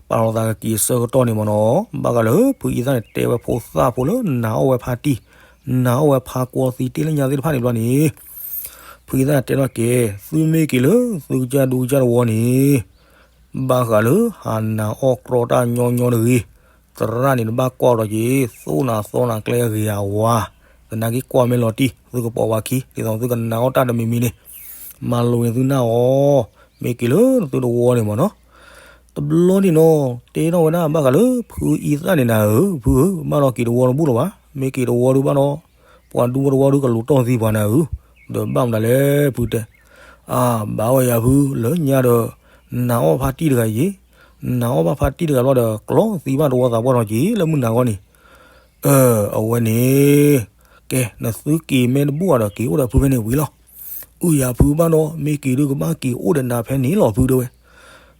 ပာ်လီၤသးကက့ၤဆၢကတီၢ်န့ၣ်မ့ၢ်နီၤ, ဘၣ်ဃးလၢဖုအံသၣ်န့ၣ် တဲဝဲဖိသၣ်ဖိလၢနၤအီၣ်ဝဲဖါတံၢ်, နၤအီၣ်ဝဲဖါကွီသံတ့ၢ်လၢညါသ့ၣ်တဖၣ်န့ၣ်ဘျီန့ၣ်, ဖုအံသၣ်တဲထီၣ်က့ၤ သုမ့ၢ်က့ၤလၢသုကစၢ်ဒူကစၢ်တဝီန့ၣ် ဘၣ်ဃးလၢဟးနၤအီၣ်ကြီတၢ်ညီညီတဂ့ၤ, သရၣ်န့ၣ်တဘၣ်ကွၢ်ဒီးက့ၤ သိၣ်နၤသီနၤကျဲအဂ့ၤအဝါ, သနာ်က့ကွၢ်မ့ၢ်လီၤတံၢ် သုကပိာ်ဝဲခံ ဒ်သိးသုကနၤအီၣ်တၢ်တမံၤမံၤန့ၣ်, မၤလိန့ၣ်သုနၢ်အီၤ, မ့ၢ်က့ၤလၢသုတဝီန့ၣ်မ့ၢ်နီၤ. တဘျီန့ၣ်နီၤ တဲထီၣ်ဝဲဒၣ်ဘၣ်ဃးလၢ ဖုအံသၣ်န့ၣ်နၤဧၢ, ဖုဧၢ, ဘၣ်ဒီးက့ၤတဝီတဘူၣ်လၢၤဘၣ်, မ့ၢ်က့ၤတဝီဒုးဘၣ်ဒီး ပှၤဒူဖိတဝီဒုးကလူၤတီၢ်သံပှၤနၤဧၢ, ဒီးဘၣ်မနုၤလဲၣ်ဖုတဲ အၢ် ဘၣ်ဝဲယၤဖုလၢညါဒီး နၤအီၣ်ဖါတံၢ်တဂၤယ့ၤ, နၤအီၣ်ဘၣ်ဖါတံၢ်တဂၤဘျီဒီး ကျီသံဘၣ်တဝီသးပှၢ်ထီၣ်က့ၤလၢမုၢ်နၤဂီၢ်န့ၣ်, အၢ အဝဲန့ၣ်, ကဲ နသုက့ၤမ့ၢ်တဘူၣ်ဘၣ်ဒီး က့ၤအိၣ်ဒီးဖုဖဲန့ၣ်ဝံၤလီၤ. အုၣ်ယၤဖုဘၣ်ဒီး မ့ၢ်က့ၤဒုးကဘၣ်က့ၤအိၣ်ဒီးနၤဖဲန့ၣ်လီၤဖုတဲဝဲ.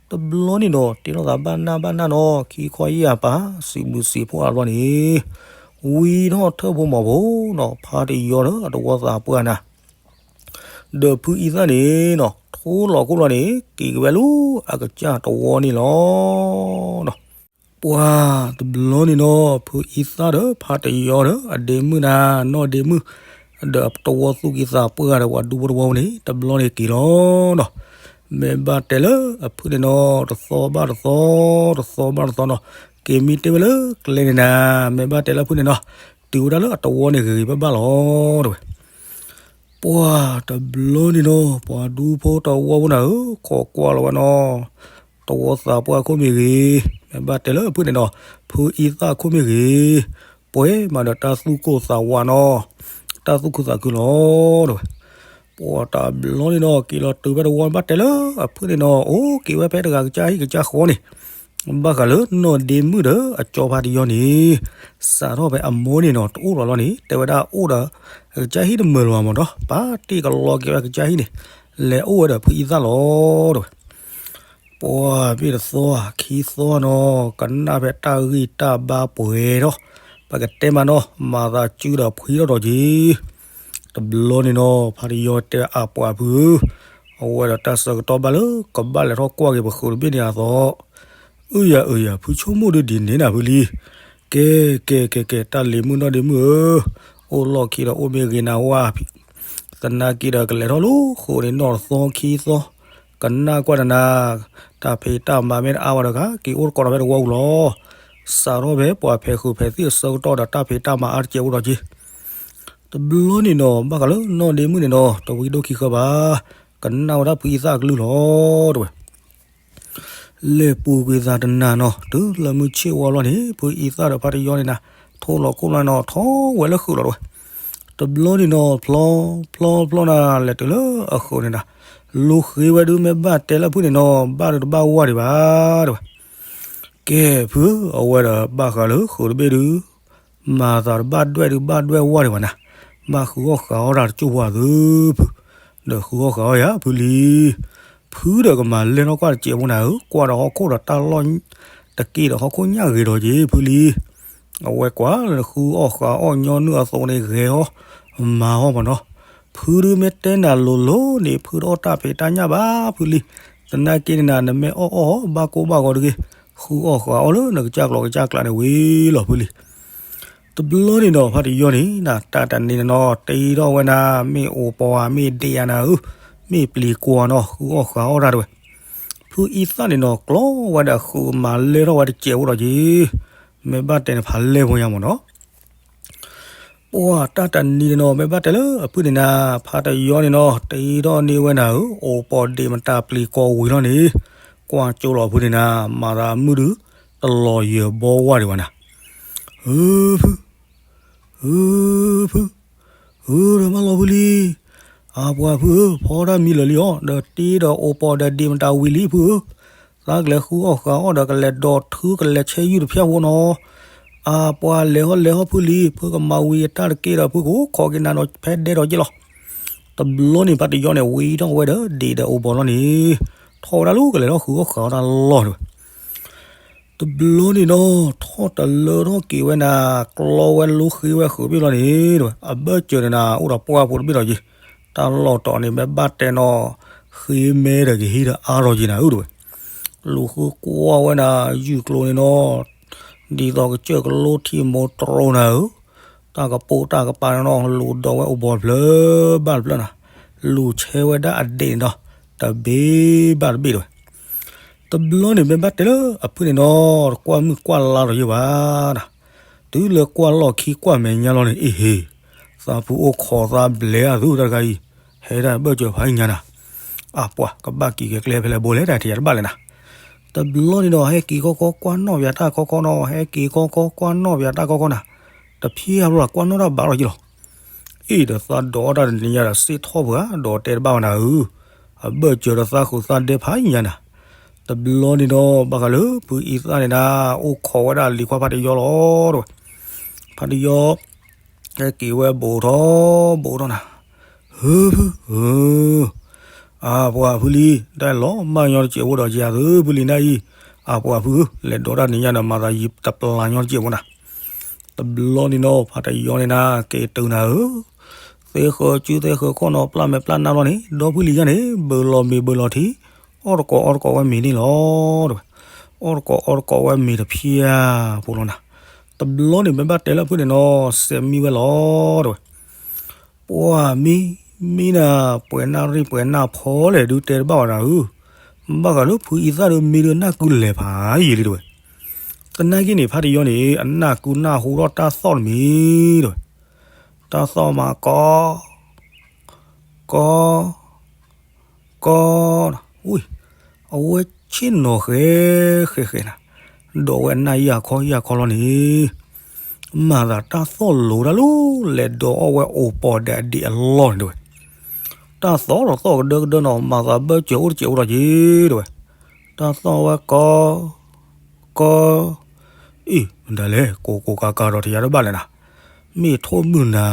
တဘျီန့ၣ်ဒီး တဲထီၣ်သးဘၣ်နၢ်ဘၣ်နၢ်နီၤ ခံခီယဲၢ်အပၢ် စံးဘျုးစံးဖှိၣ်အဘျီန့ၣ်, ဝံထီၣ်ထၢၣ်ဖိမီၤဖိနီၤ ဖါတယီဒီးအတဝီသးပှၢ်နၤ ဒီးဖုအံသၣ်န့ၣ်နီၤ ထိလီၤခိၣ်လီၤန့ၣ် က့ၤက့ၤဝဲလၢအကစၢ်တဝီန့ၣ်လီၤ. ပှၤတဘျီန့ၣ်နီၤ ဖုအံသၣ်ဒီးဖါတယီဒီး အဒ့မုၣ်နၤ နီၢ်ဒ့မုၣ် ဒီးတဝီသူၣ်က့သးပှၢ်ဒီး ပှၤဒူဖိတဝီန့ၣ် တဘျီန့ၣ်က့ၤလီၤနီၤ. မ့ၢ်ဘၣ်တဲလၢအဖုန့ၣ်နီၤ တသီဘၣ်တသီ တသီဘၣ်တသီနီၤ က့ၤမံတ့ၢ်ဝဲလၢကျဲန့ၣ်နၤ မ့ၢ်ဘၣ်တဲလၢအဖုန့ၣ်နီၤ တုၤဝဲဒၣ်လၢအတဝီန့ၣ်ဂ့ၤဂ့ၤဘၣ်ဘၣ်လီၤတဲဝဲ. ပှၤတဘျီန့ၣ်နီၤ ပှၤဒူဖိတဝီဖိနၤဧၢ ခိးကွၢ်လီၤဝဲနီၤ တဝီသးပှၢ်ခိၣ်မ့ၢ်ဂ့ၤ, မ့ၢ်ဘၣ်တဲလၢအဖုန့ၣ်နီၤ ဖုအံသၣ်ခိၣ်မ့ၢ်ဂ့ၤ, ပှဲၤမးဒီးတၢ်သူၣ်ကိၢ်သးဝးနီၤ တၢ်သူၣ်ခုသးခုလီၤတဲဝဲ. ပှၤတဘျီန့ၣ်နီၤ က့ၤလီၤတုၤဖဲတဝီ ဘၣ်တဲလၢအဖုန့ၣ်နီၤ အိၣ်က့ၤဝဲဖဲတဂၤကစၢ်ဟံၣ်ကစၢ်ဃီန့ၣ် ဘၣ်ဃးလၢနီၢ်ဒ့မုၣ်ဒီးအကၠီဖါတယီန့ၣ် စးထီၣ်ဖဲအမိၢ်န့ၣ်နီၤ တအိၣ်လီၤလီၤန့ၣ် တဲဝဲဒၣ်အိၣ်ဒီး အကစၢ်ဟံၣ်တမုာ်လၢၤဘၣ်မးဒီး ပာ်တ့ၢ်ကလီက့ၤဝဲအကစၢ်ဟံၣ်န့ၣ် လဲၤအိၣ်ဝဲဒီးဖုအံသၣ်လီၤတဲဝဲ. ပှၤဘ့ၣ်တသီ ခံသီနီၤ ကနၣ်ဖဲတၢ်ဂံၢ်တၢ်ဘါပှဲၤထီၣ် ပကတဲမးနီၤ မၤသးစုဒီးဖှံထီၣ်ဒီးက့ၤ တဘျီန့ၣ်နီၤ ဖါတယီတဲအပှၤဖုဧၢ, အဝဲဒီးတၢ်ဆၢကတီၢ်ဘၣ်လၢ ကဘၣ်လဲၤထီၣ်ကွၢ်က့ၤပဃုာ်တဘ့ၣ်န့ၣ်အသီ, အုၣ်ယၤအုၣ်ယၤ ဖုဆိကမိၣ်ဒုးဒ်န့ၣ်နၤဖုလံ. ကဲ ကဲ ကဲ ကဲ တၢ်လံၤမုၣ်နီၢ်ဒ့မုၣ်ဧၢ, အိၣ်လီၢ်ခံဒီးအိၣ်မ့ၢ်ဂ့ၤနၤဝဲ, သနာ်က့ဒီးကလဲၤထီၣ်လၢဃိာ်န့ၣ်နီၢ်တသီခံသီ, ကနၣ်ကွၢ်နၤနၤ, တၢ်ဖံးတၢ်မၤမ့ၢ်တအါဝဲဒီးက က့ၤအိၣ်တကိးဒီးဖဲတဝီပူၤလီၤ. စးထီၣ်ဖဲပှၤဖဲးဃုာ်ဖဲးသံၣ်အဆၢကတီၢ်ဒီးတၢ်ဖံးတၢ်မၤအါတစဲးဖိဒီးက့ၤ တဘျီန့ၣ်နီၤ ဘၣ်ဃးလၢနီၢ်ဒ့မုၣ်န့ၣ်နီၤ တဝံဒိၣ်ခံဃၢဘၣ်, ကနၣ်ဝဲဒၣ်ဖုအံသၣ်အကလုၢ်လီၤတဲဝဲ. လဲၤပူၤကွံာ်သးတနၤနီၤ တုၤလၢမုၢ်ဆ့ၣ်ဝါလီၤန့ၣ် ဖုအံသၣ်ဒီးဖါတယီန့ၣ်နၤ ထိလီၤခိၣ်လီၤနီၤ ထီၣ်ဝဲလၢဃုာ်လီၤတဲဝဲ. တဘျီန့ၣ်နီၤ ဖျီ ဖျီ ဖျီနၤ လဲၤတုၤလၢအဃုာ်န့ၣ်နၤ လူၤဃ့ဝဲဒုးမ့ၢ်ဘၣ်တဲလၢဖုန့ၣ်နီၤ ဘၣ်ဒုးတဘၣ်ဝၢ်ဒံးဘၣ်တဲဝဲ. ကဲဖု အဝဲဒီးဘၣ်ဃးလၢဃုာ်တဘ့ၣ်ဒုး မၤသးတဘၣ်ဒွဲၣ်ဒုးဘၣ်ဒွဲၣ်ဝၢ်ဒံးဘၣ်နၤ, ဘၣ်ဃုအီၣ်ဃုအီၣ်တၢ်တကၠိၢ်ဝၢ်သုဖု, ဒီးဃုအီၣ်ဃုအီၣ်ယၤဖုလံ. ဖုဒီးကမၤလဲၢ်ထီၣ်ကွၢ်တစဲးဖိနၤဧၢ, ကွၢ်ဒီးဟီၣ်ခိၣ်ဒီးတၢ်လီၢ် တက့ၢ်ဒီးဟီၣ်ခိၣ်ညၣ်ဂ့ၤဒီးက့ၤဖုလံ. အဝဲကွၢ်လၢဃုအီၣ်ဃုအီၣ်ညီနုၢ်အသိးန့ၣ်ဂဲၤအီၣ် မၤအီၣ်မးနီၤ. ဖုဒုးမ့ၢ်တဲနၤလိၤလိၤန့ၣ် ဖုတအီၣ်တၢ်ဖံးတၢ်ညၣ်ဘၣ်ဖုလံ. သနာ်က့န့ၣ်နၤ နမ့ၢ်အီၣ်အီၣ်ဘၣ်ကိၢ်ဘၣ်ဂီၤတဂ့ၤ, ဃုအီၣ်ဃုအီၣ်လၢနကစၢ်ကျိၤကစၢ်ကျးန့ၣ်ဝံၤလီၤဖုလံ. တဘျီန့ၣ်နီၤ ဖါတယီန့ၣ် နတၢ်တနံၤန့ၣ်နီၤ တ့ထီၣ်ဝဲနၤ မ့ၢ်အိၣ်ပီၤဧါ မ့ၢ်ဒ့ၣ်ဧါနၤဧၢ, မ့ၢ်ပျံၤကွီၤနီၤ ဃုအီၣ်ဃုအီၣ်တၢ်တဲဝဲ. ဖုအံသၣ်န့ၣ်နီၤ ကျီဝဲဒီးဃုမၤလဲၢ်ထီၣ်ဝဲတစဲးဖိဒီးက့ၤ, မ့ၢ်ဘၣ်တဲန့ၣ်ဖးလဲၢ်ဖိညါမးနီၤ. ပှၤတၢ်တနံၤန့ၣ်နီၤ မ့ၢ်ဘၣ်တဲလၢအဖုန့ၣ်နၤ ဖါတယီန့ၣ်နီၤ တ့ထီၣ်န့ၢ်ဝဲနၤဧၢ, အိၣ်ပီၤဒ့ၣ်မတၤပျံၤကွီၤဝံၤလီၤန့ၣ်, ကွၢ်ကၠိလီၤဖုန့ၣ်နၤ မၤသးအမုၢ်ဒုး တလီၤယၢၤဘီဝၢ်ဒံးဘၣ်နၤ. ဧၢဖု ဧၢဖု ဧၢဒီးမၢလီၤဖုလံ. အပှၤဖုဧၢ, ဖီတၢ်မံလၢာ်လံအီၤ, ဒီးတ့ဒီးအိၣ်ပီၤဒီးဒ့ၣ်မတၤဝံၤလံဖုဧၢ. သးကလဲၤဃုအီၣ်ဃုအီၣ်ဒီးကလဲၤဒီးထုကလဲၤဆဲယုၢ်တဖျၢၣ်ဖိနီၤ. အပှၤလဲၤဟီၣ်လဲၤဟီၣ်ဖုလံ, ဖုကမၤဝံၤအတၢ်တက့ၢ်ဒီးဖုကအိၣ်ခိးက့ၤနၤဒီးဖဲဒဲဒီးက့ၢ်လီၤ. တဘျီန့ၣ်ဖါတယီန့ၣ် ဝံထီၣ်ဝဲဒီးဒ့ၣ်ဒီးအိၣ်ပီၤလီၤန့ၣ်, ထီၣ်ဝဲဒၣ်လၢကလဲၤထီၣ်ဃုအီၣ်ဃုအီၣ်တၢ်လီၢ်တဲဝဲ. တဘျီန့ၣ်ဒီး ထီၣ်တလၢထီၣ်က့ၤဝဲနၤ, ကျီဝဲလိဃ့ဝဲဃုာ်ဘ့ၣ်လီၤန့ၣ် တဲဝဲ, အဘၢၣ်စၢၤန့ၣ်နၤ အိၣ်ဒီးပှၢ်ဖိတဘ့ၣ်လီၤက့ၤ, တၢ်လီၢ်တီၤန့ၣ် မ့ၢ်ဘၣ်တဲနီၤ, ဃ့မဲဒီးကဟံးဒီးအါထီၣ်က့ၤနၤဧၢ တဲဝဲ. လူၤဃုကွၢ်ဝဲနၤ ယုၢ်ကျိန့ၣ်နီၤ, ဒ်သိးကစၢၢ်ကလိထံမိၢ်တရိနၤဧၢ, တၢ်ကပိာ်တၢ်ကပၤန့ၣ်နီၤ လူၤဒီးဝဲအိၣ်ဘီၣ်တဖျၢၣ်ဘၣ်တဖျၢၣ်နၤ, လူၤဆဲဝဲဒၣ်အဒံးန့ၣ်ဒီး တဘ့ၣ်ဘၣ်တဘ့ၣ် တဲဝဲ. တဘျီန့ၣ် မ့ၢ်ဘၣ်တဲလၢအဖုန့ၣ်နီၤ တကွၢ်မုၢ်ကွၢ်လါလီၤယဲဘၣ်နၤ, တုၤလၢကွၢ်လီၢ်ခံကွၢ်မဲာ်ညါလီၤန့ၣ် အ့ဟ့, သးဖုအိၣ်ခိးသးဘျဲးအသူတၢ်တခါအံၤ, ဟဲဒၣ်ဘၢၣ်စၢၤဖးညါနၤ, အပှၤကဘၣ်က့ၤကကျဲဖဲလဲၣ်ဘိလဲၣ် တၢ်ထံၣ်ယၤတဘၣ်လဲၣ်နၤ. တဘျီန့ၣ်ဒီး ဟဲက့ၤခီခီကွၢ်နီၣ်ပယၤတၢ်ခီခီနီၤ, ဟဲက့ၤခီခီကွၢ်နီၣ်ပယၤတၢ်ခီခီနၤ, တဖျါဘၣ်လီၤကွၢ်နီၣ်တၢ်ဘၣ်လီၤက့ၤလီၤ. အ့ၣ်ဒီးသးဒိးအီၣ်တၢ်တနံၤညါဒီး စ့ၣ်ထီၣ်ပှၤဒီးတဲတဘၣ်ဝဲနၤဧၢ, အဘၢၣ်စၢၤဒီးသးဃုာ်သးဒဲဖးညါနၤ. တဘျီန့ၣ်ဒီး ဘၣ်ဃးလၢဖုအံသၣ်န့ၣ်နၤ အိၣ်ခိးဝဲဒၣ်လံၤခွါဖးတယီလီၤ တဲဝဲ. ဖးတယီ ဟဲက့ၤဝဲဘူးထီၣ်ဘူးထီၣ်နၤ, ဟုဖုဧၢ, အပှၤဖုလံ, တၢ်လီၤမၢ်ညီတစဲးဖိဒီးယၤသုဖုလံနၤအံၤ, အပှၤဖုဧၢ, လဲၤဒိးတၢ်နံၤညါဒီး မၤသးယံၤတပျၢ်ညီတစဲးဖိနၤ. တဘျီန့ၣ်နီၤ ဖးတယီန့ၣ်နၤ က့ၤတုၤနၤဧၢ, သ့ဃၢၤစုသ့ဃၢၤခီၣ်နီၤ ပျၢ်မဲာ်ပျၢ်နါဘျီန့ၣ် ဒီဖုလံၤယါန့ၣ် ဘုးလီၤမ့ၤဘုးလီၤထံ, အီၣ်တကိးအီတကိးဝဲမ့ၤန့ၣ်လီၤ တဲဝဲ. အီၣ်တကိးအီတကိးဝဲမ့ၤတဖျါဖိလီၤနၤ. တဘျီန့ၣ် မ့ၢ်ဘၣ်တဲလၢအဖုန့ၣ်နီၤ စဲးမံဝဲလီၤ တဲဝဲ. ပှၢ်မံ, မံနၤ ပှဲၤနၣ်ရံၣ်ပှဲၤနၣ်ဖီလဲၣ်ဒုးတဲတဘၣ်ဝဲနၤဧၢ, ဘၣ်ဃးလၢဖုအံသၣ်ဒီးမံဒီးနၢ်ကုလဲၤဖးယံာ်လံ တဲဝဲ. သနာ်က့န့ၣ် ဖးတယီန့ၣ် အနၢ်ကုနၢ်ဟူထီၣ်တၢ်သီၣ်တမံၤ တဲဝဲ. တၢ်သီၣ်မးကီ ကီ ကီ, အဝဲဆ့ၣ်နီၤဃဲဃဲဃဲနၤ, ဒီးဝဲအနၢ်ယၢ်ခီယၢ်ခီလီၤန့ၣ်, မၤသးတၢ်သီၣ်လိၤတၢ်လီၤ လဲၤဒီးအီၣ်ဝဲအိၣ်ပီၣ်ဒီးအဒံးအလီၢ်န့ၣ် တဲဝဲ. တၢ်သီၣ်ဒီးသီၣ်ကဒၢကဒၢနီၤ မၤသးဘၢၣ်စၢၤအိၣ်တစဲးအိၣ်ဒီးက့ တဲဝဲ. တၢ်သီၣ်ဝဲကီ ကီ, အံၤ မတၤလဲၣ် ကိးကိးကၤကၤဒီးတယၤတဘၣ်လဲၣ်နၤ, မ့ၢ်ထိၣ်မုၢ်နၤ,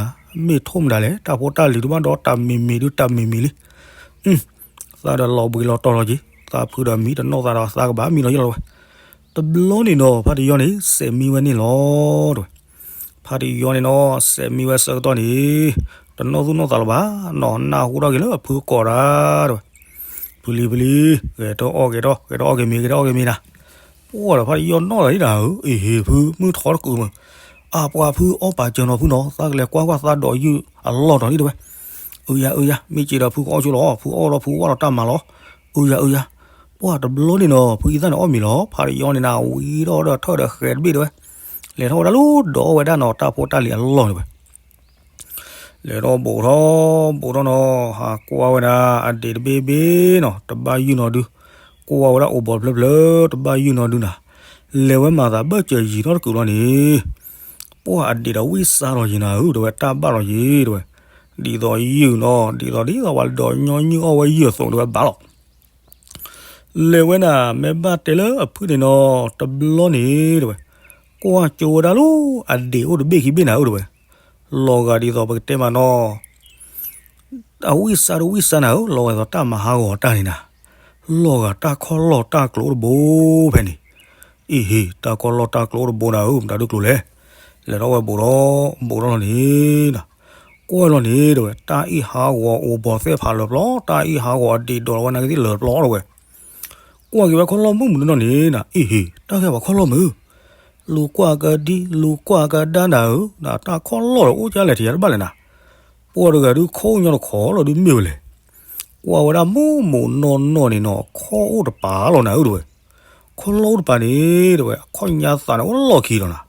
မ့ၢ်ထိၣ်မတၤလဲၣ် တၢ်ဖိတၢ်လံၤတဘၣ်ဒီးတၢ်မံၤမံၤဒုးတၢ်မံၤမံၤလံ, သးဒီးလီၤဘှံးလီၤတီၤလီၤက့ၤ, သးဖုဒီးမံတနီၣ်သးဒီးသးကဘၣ်မံလီၤယလီၤဝဲ. တဘျီန့ၣ်နီၤ ဖါတယီန့ၣ် စဲးမံဝဲန့ၣ်လီၤ တဲဝဲ. ဖါတယီန့ၣ်နီၤ စဲးမံဝဲဆၢကတီၢ်န့ၣ် တနီၣ်သူၣ်နီၣ်သးလၢၤဘၣ်နီၤ, နၢ်ဟူထီၣ်က့ၤလၢအဖုကိးတၢ် တဲဝဲ. ဖုလံၤဖုလံၤ, ဂဲၤထီၣ်အီၣ်ဂဲၤထီၣ်, ဂဲၤထီၣ်အီၣ်က့ၤမ့ၤ ဂဲၤထီၣ်အီၣ်က့ၤမ့ၤနၤ. ပှၢ်ဒီးဖါတယီနီၣ်လီၤဒၣ်ဧၢ, အ့ဟ့ၣ်ဖု မုၢ်ထီတကုာ်မုၢ်, အပှၤဖုအီၣ်ပာ်စၢၤနီၤဖုနီၤ, သးကလဲၤကွၢ်ကွၢ်သးဒီးယုၢ်အလီၢ်တီၤလံ တဲဝဲ. အုယၤအုယၤ, မ့ၢ်စံးဒီးဖုကအီၣ်ဆိလီၤ, ဖုအီၣ်လီၤဖုဝၣ်လီၤတၢ်မၤလီၤ. အုယၤအုယၤ, ပှၢ်တဘျီန့ၣ်နီၤ ဖုအံသၣ်န့ၣ်အီၣ်မ့ၤလီၤ, ဖါတယီန့ၣ်နၤ ဝံၤဒီးဒီးထၢၣ်ဒီးဃဲၤတဘ့ၣ် တဲဝဲ. လဲၤထီၣ်ဝဲဒၣ်လၢဒီးအီၣ်ဝဲဒၣ်နီၤ တၢ်ဖိတၢ်လံၤအလီၢ် တဲဝဲ. လဲၤထီၣ်ဘူးထီၣ်ဘူးထီၣ်နီၤ, ဟးကွၢ်ဝဲဒၣ် အဒံးတဘ့ၣ်ဘ့ၣ်နီၤ တဘၣ်ယုၢ်နီၤဒု, ကွၢ်ဝဲဒၣ်အိၣ်ဘီၣ်တဖျၢၣ်ဖျၢၣ် တဘၣ်ယုၢ်နီၤဒုနၤ. လဲၤဝဲမၤသးဘၢၣ်စၢၤယံာ်ထီၣ်တကုာ်လီၤန့ၣ်, ပှၢ်အဒံးဒီးဝံၣ်စါထီၣ်ယံာ်နၤဧၢ တဲဝဲ, တၢ်ဘၣ်လီၤယံာ် တဲဝဲ. ဒ်သိးယုၢ်နီၤ ဒ်သိးဒ်သိးပှၤဒီးညီနုၢ်အီၣ်ဝဲယုၢ်အသိး တဲဝဲ ဘၣ်လီၤ. လဲၤဝဲနၤ မ့ၢ်ဘၣ်တဲလၢအဖုန့ၣ်နီၤ တဘျီန့ၣ် တဲဝဲ, ကွၢ်ကၠိဝဲဒၣ်လၢ အဒံးအိၣ်တဘ့ၣ်ခံဘ့ၣ်နၤဧၢ တဲဝဲ. လီၤဂာ်ဒ်သိးပကတဲမးနီၤ အဝံၣ်စါတဝံၣ်စါနၤဧၢ, လီၤဂာ်ဒ်သိးတၢ်မၤဟးဂီၤတၢ်န့ၣ်နၤ, လီၤဂာ်တၢ်ခီၣ်လီၢ်တၢ်ကျိၤအိၣ်တဘိဖဲန့ၣ်. အ့ဟ့ၣ် တၢ်ခီၣ်လီၢ်တၢ်ကျိၤအိၣ်တဘိနၤဧၢ, မတၤဒုးကျိၤလဲၣ်. လဲၤထီၣ်ဝဲဘူးထီၣ် ဘူးထီၣ်လီၤန့ၣ်နၤ, ကွၢ်လီၤန့ၣ် တဲဝဲ တၢ်အ့ၣ်ဟးဂီၤအိၣ်ဘီၣ်သဲၣ်ဖးလၢပျီ, တၢ်အ့ၣ်ဟးဂီၤအဒံးဒီးဝဲနၤကသ့ၣ်လၢပျီ တဲဝဲ. ကွၢ်က့ၤဝဲခီၣ်လီၢ်မုၢ်မုၢ်နီၢ်နီၢ်န့ၣ်နၤ, အ့ဟ့ၣ် တၢ်ကဲပှၤခီၣ်လီၢ်မုၢ် လူၤကွၢ်ကဒံ လူၤကွၢ်ကဒါနၤဧၢ, တၢ်ခီၣ်လီၢ်ဒီးအိၣ်ကလဲၣ် ထံၣ်ယၤတဘၣ်လဲၣ်နၤ. ပှၢ်တဂၤဒုးခိၣ်ညီတခီလီၤဒုးမ့ၢ်ဝဲလဲၣ်. ကွၢ်ဝဲဒၣ်မုၢ်မုၢ်နီၢ်နီၢ်န့ၣ်နီၤ ခီၣ်အိၣ်တပၤလီၤနၤဧၢ တဲဝဲ. ခီၣ်လီၢ်အိၣ်တပၤန့ၣ် တဲဝဲ အခီၣ်ညါသးန့ၣ်အိၣ်လီၢ်ခံလီၤနၤ.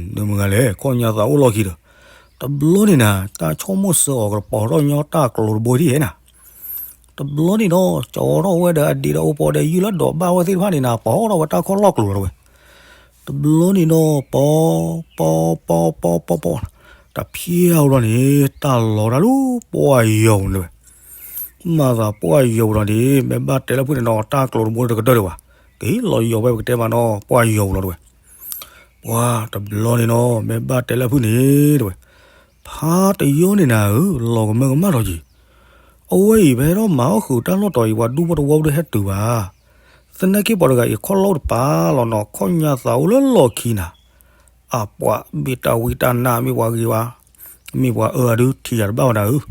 မ့ၢ်မတၤလဲၣ် ခီၣ်ညါသးအိၣ်လီၢ်ခံဒီး, တဘျီန့ၣ်နၤ တၢ်ဆိကမိၣ်စၢၤအီၤကပီၤထီၣ်ညီတၢ်ကျိၤတဘိဒ်န့ၣ်နၤ. တဘျီန့ၣ်နီၤ ကၠီထီၣ်ဝဲဒီးအဒံးဒီးအိၣ်ပီၣ်ဒီးယုၢ်လၢဒိးဘၣ်ဝဲသ့ၣ်တဖၣ်န့ၣ်နၤ ပီၣ်ထီၣ်ဝဲတၢ်ခီၣ်လီၢ်ကျိၤလီၤဝဲ. တဘျီန့ၣ်နီၤ ပီၣ် ပီၣ် ပီၣ် ပီၣ် ပီၣ် ပီၣ်, တဖျါဝဲလီၤန့ၣ် တၢ်လီၤတၢ်လၢပှၢ်ယီၤပူၤန့ၣ်ဝဲ. မၤသးပှၢ်ယီၤပူၤလီၤန့ၣ် မ့ၢ်ဘၣ်တဲလၢဖုန့ၣ်နီၤ တၢ်ကျိၤတဘိတကတၢၢ်ဒံးဘၣ်, ကဟ့ၣ်လီၤယီၤဝဲပကတဲမးနီၤ ပှၢ်ယီၤပူၤလီၤတဲဝဲ. ပှၢ်တဘျီန့ၣ်နီၤ မ့ၢ်ဘၣ်တဲလၢဖုန့ၣ်တဲဝဲ, ဖါတယီန့ၣ်နၤဧၢ လီၤကမၢကမၣ်ထီၣ်က့ၤ. အဝဲအံၤ ပဟဲထီၣ်မၤအီၣ်ဃုာ်တၢ်လီၢ်တီၤအံၤ ပှၤဒူဖိတဝီဖိတဟဲတုၤဘၣ်. သနာ်က့ပှၤတဂၤအံၤ ခီၣ်လီၢ်တပာ်လီၤနီၤ, ခီၣ်ညါသးအိၣ်လၢလီၢ်ခံနၤ, အပှၤဘ့ၣ်တၢ်ဝံတၢ်နါ မ့ၢ်ပှၤဂ့ၤဝဲ, မ့ၢ်ပှၤအၢအဒုးထံၣ်ယၤတဘၣ်ဝဲဒၣ်ဧၢ,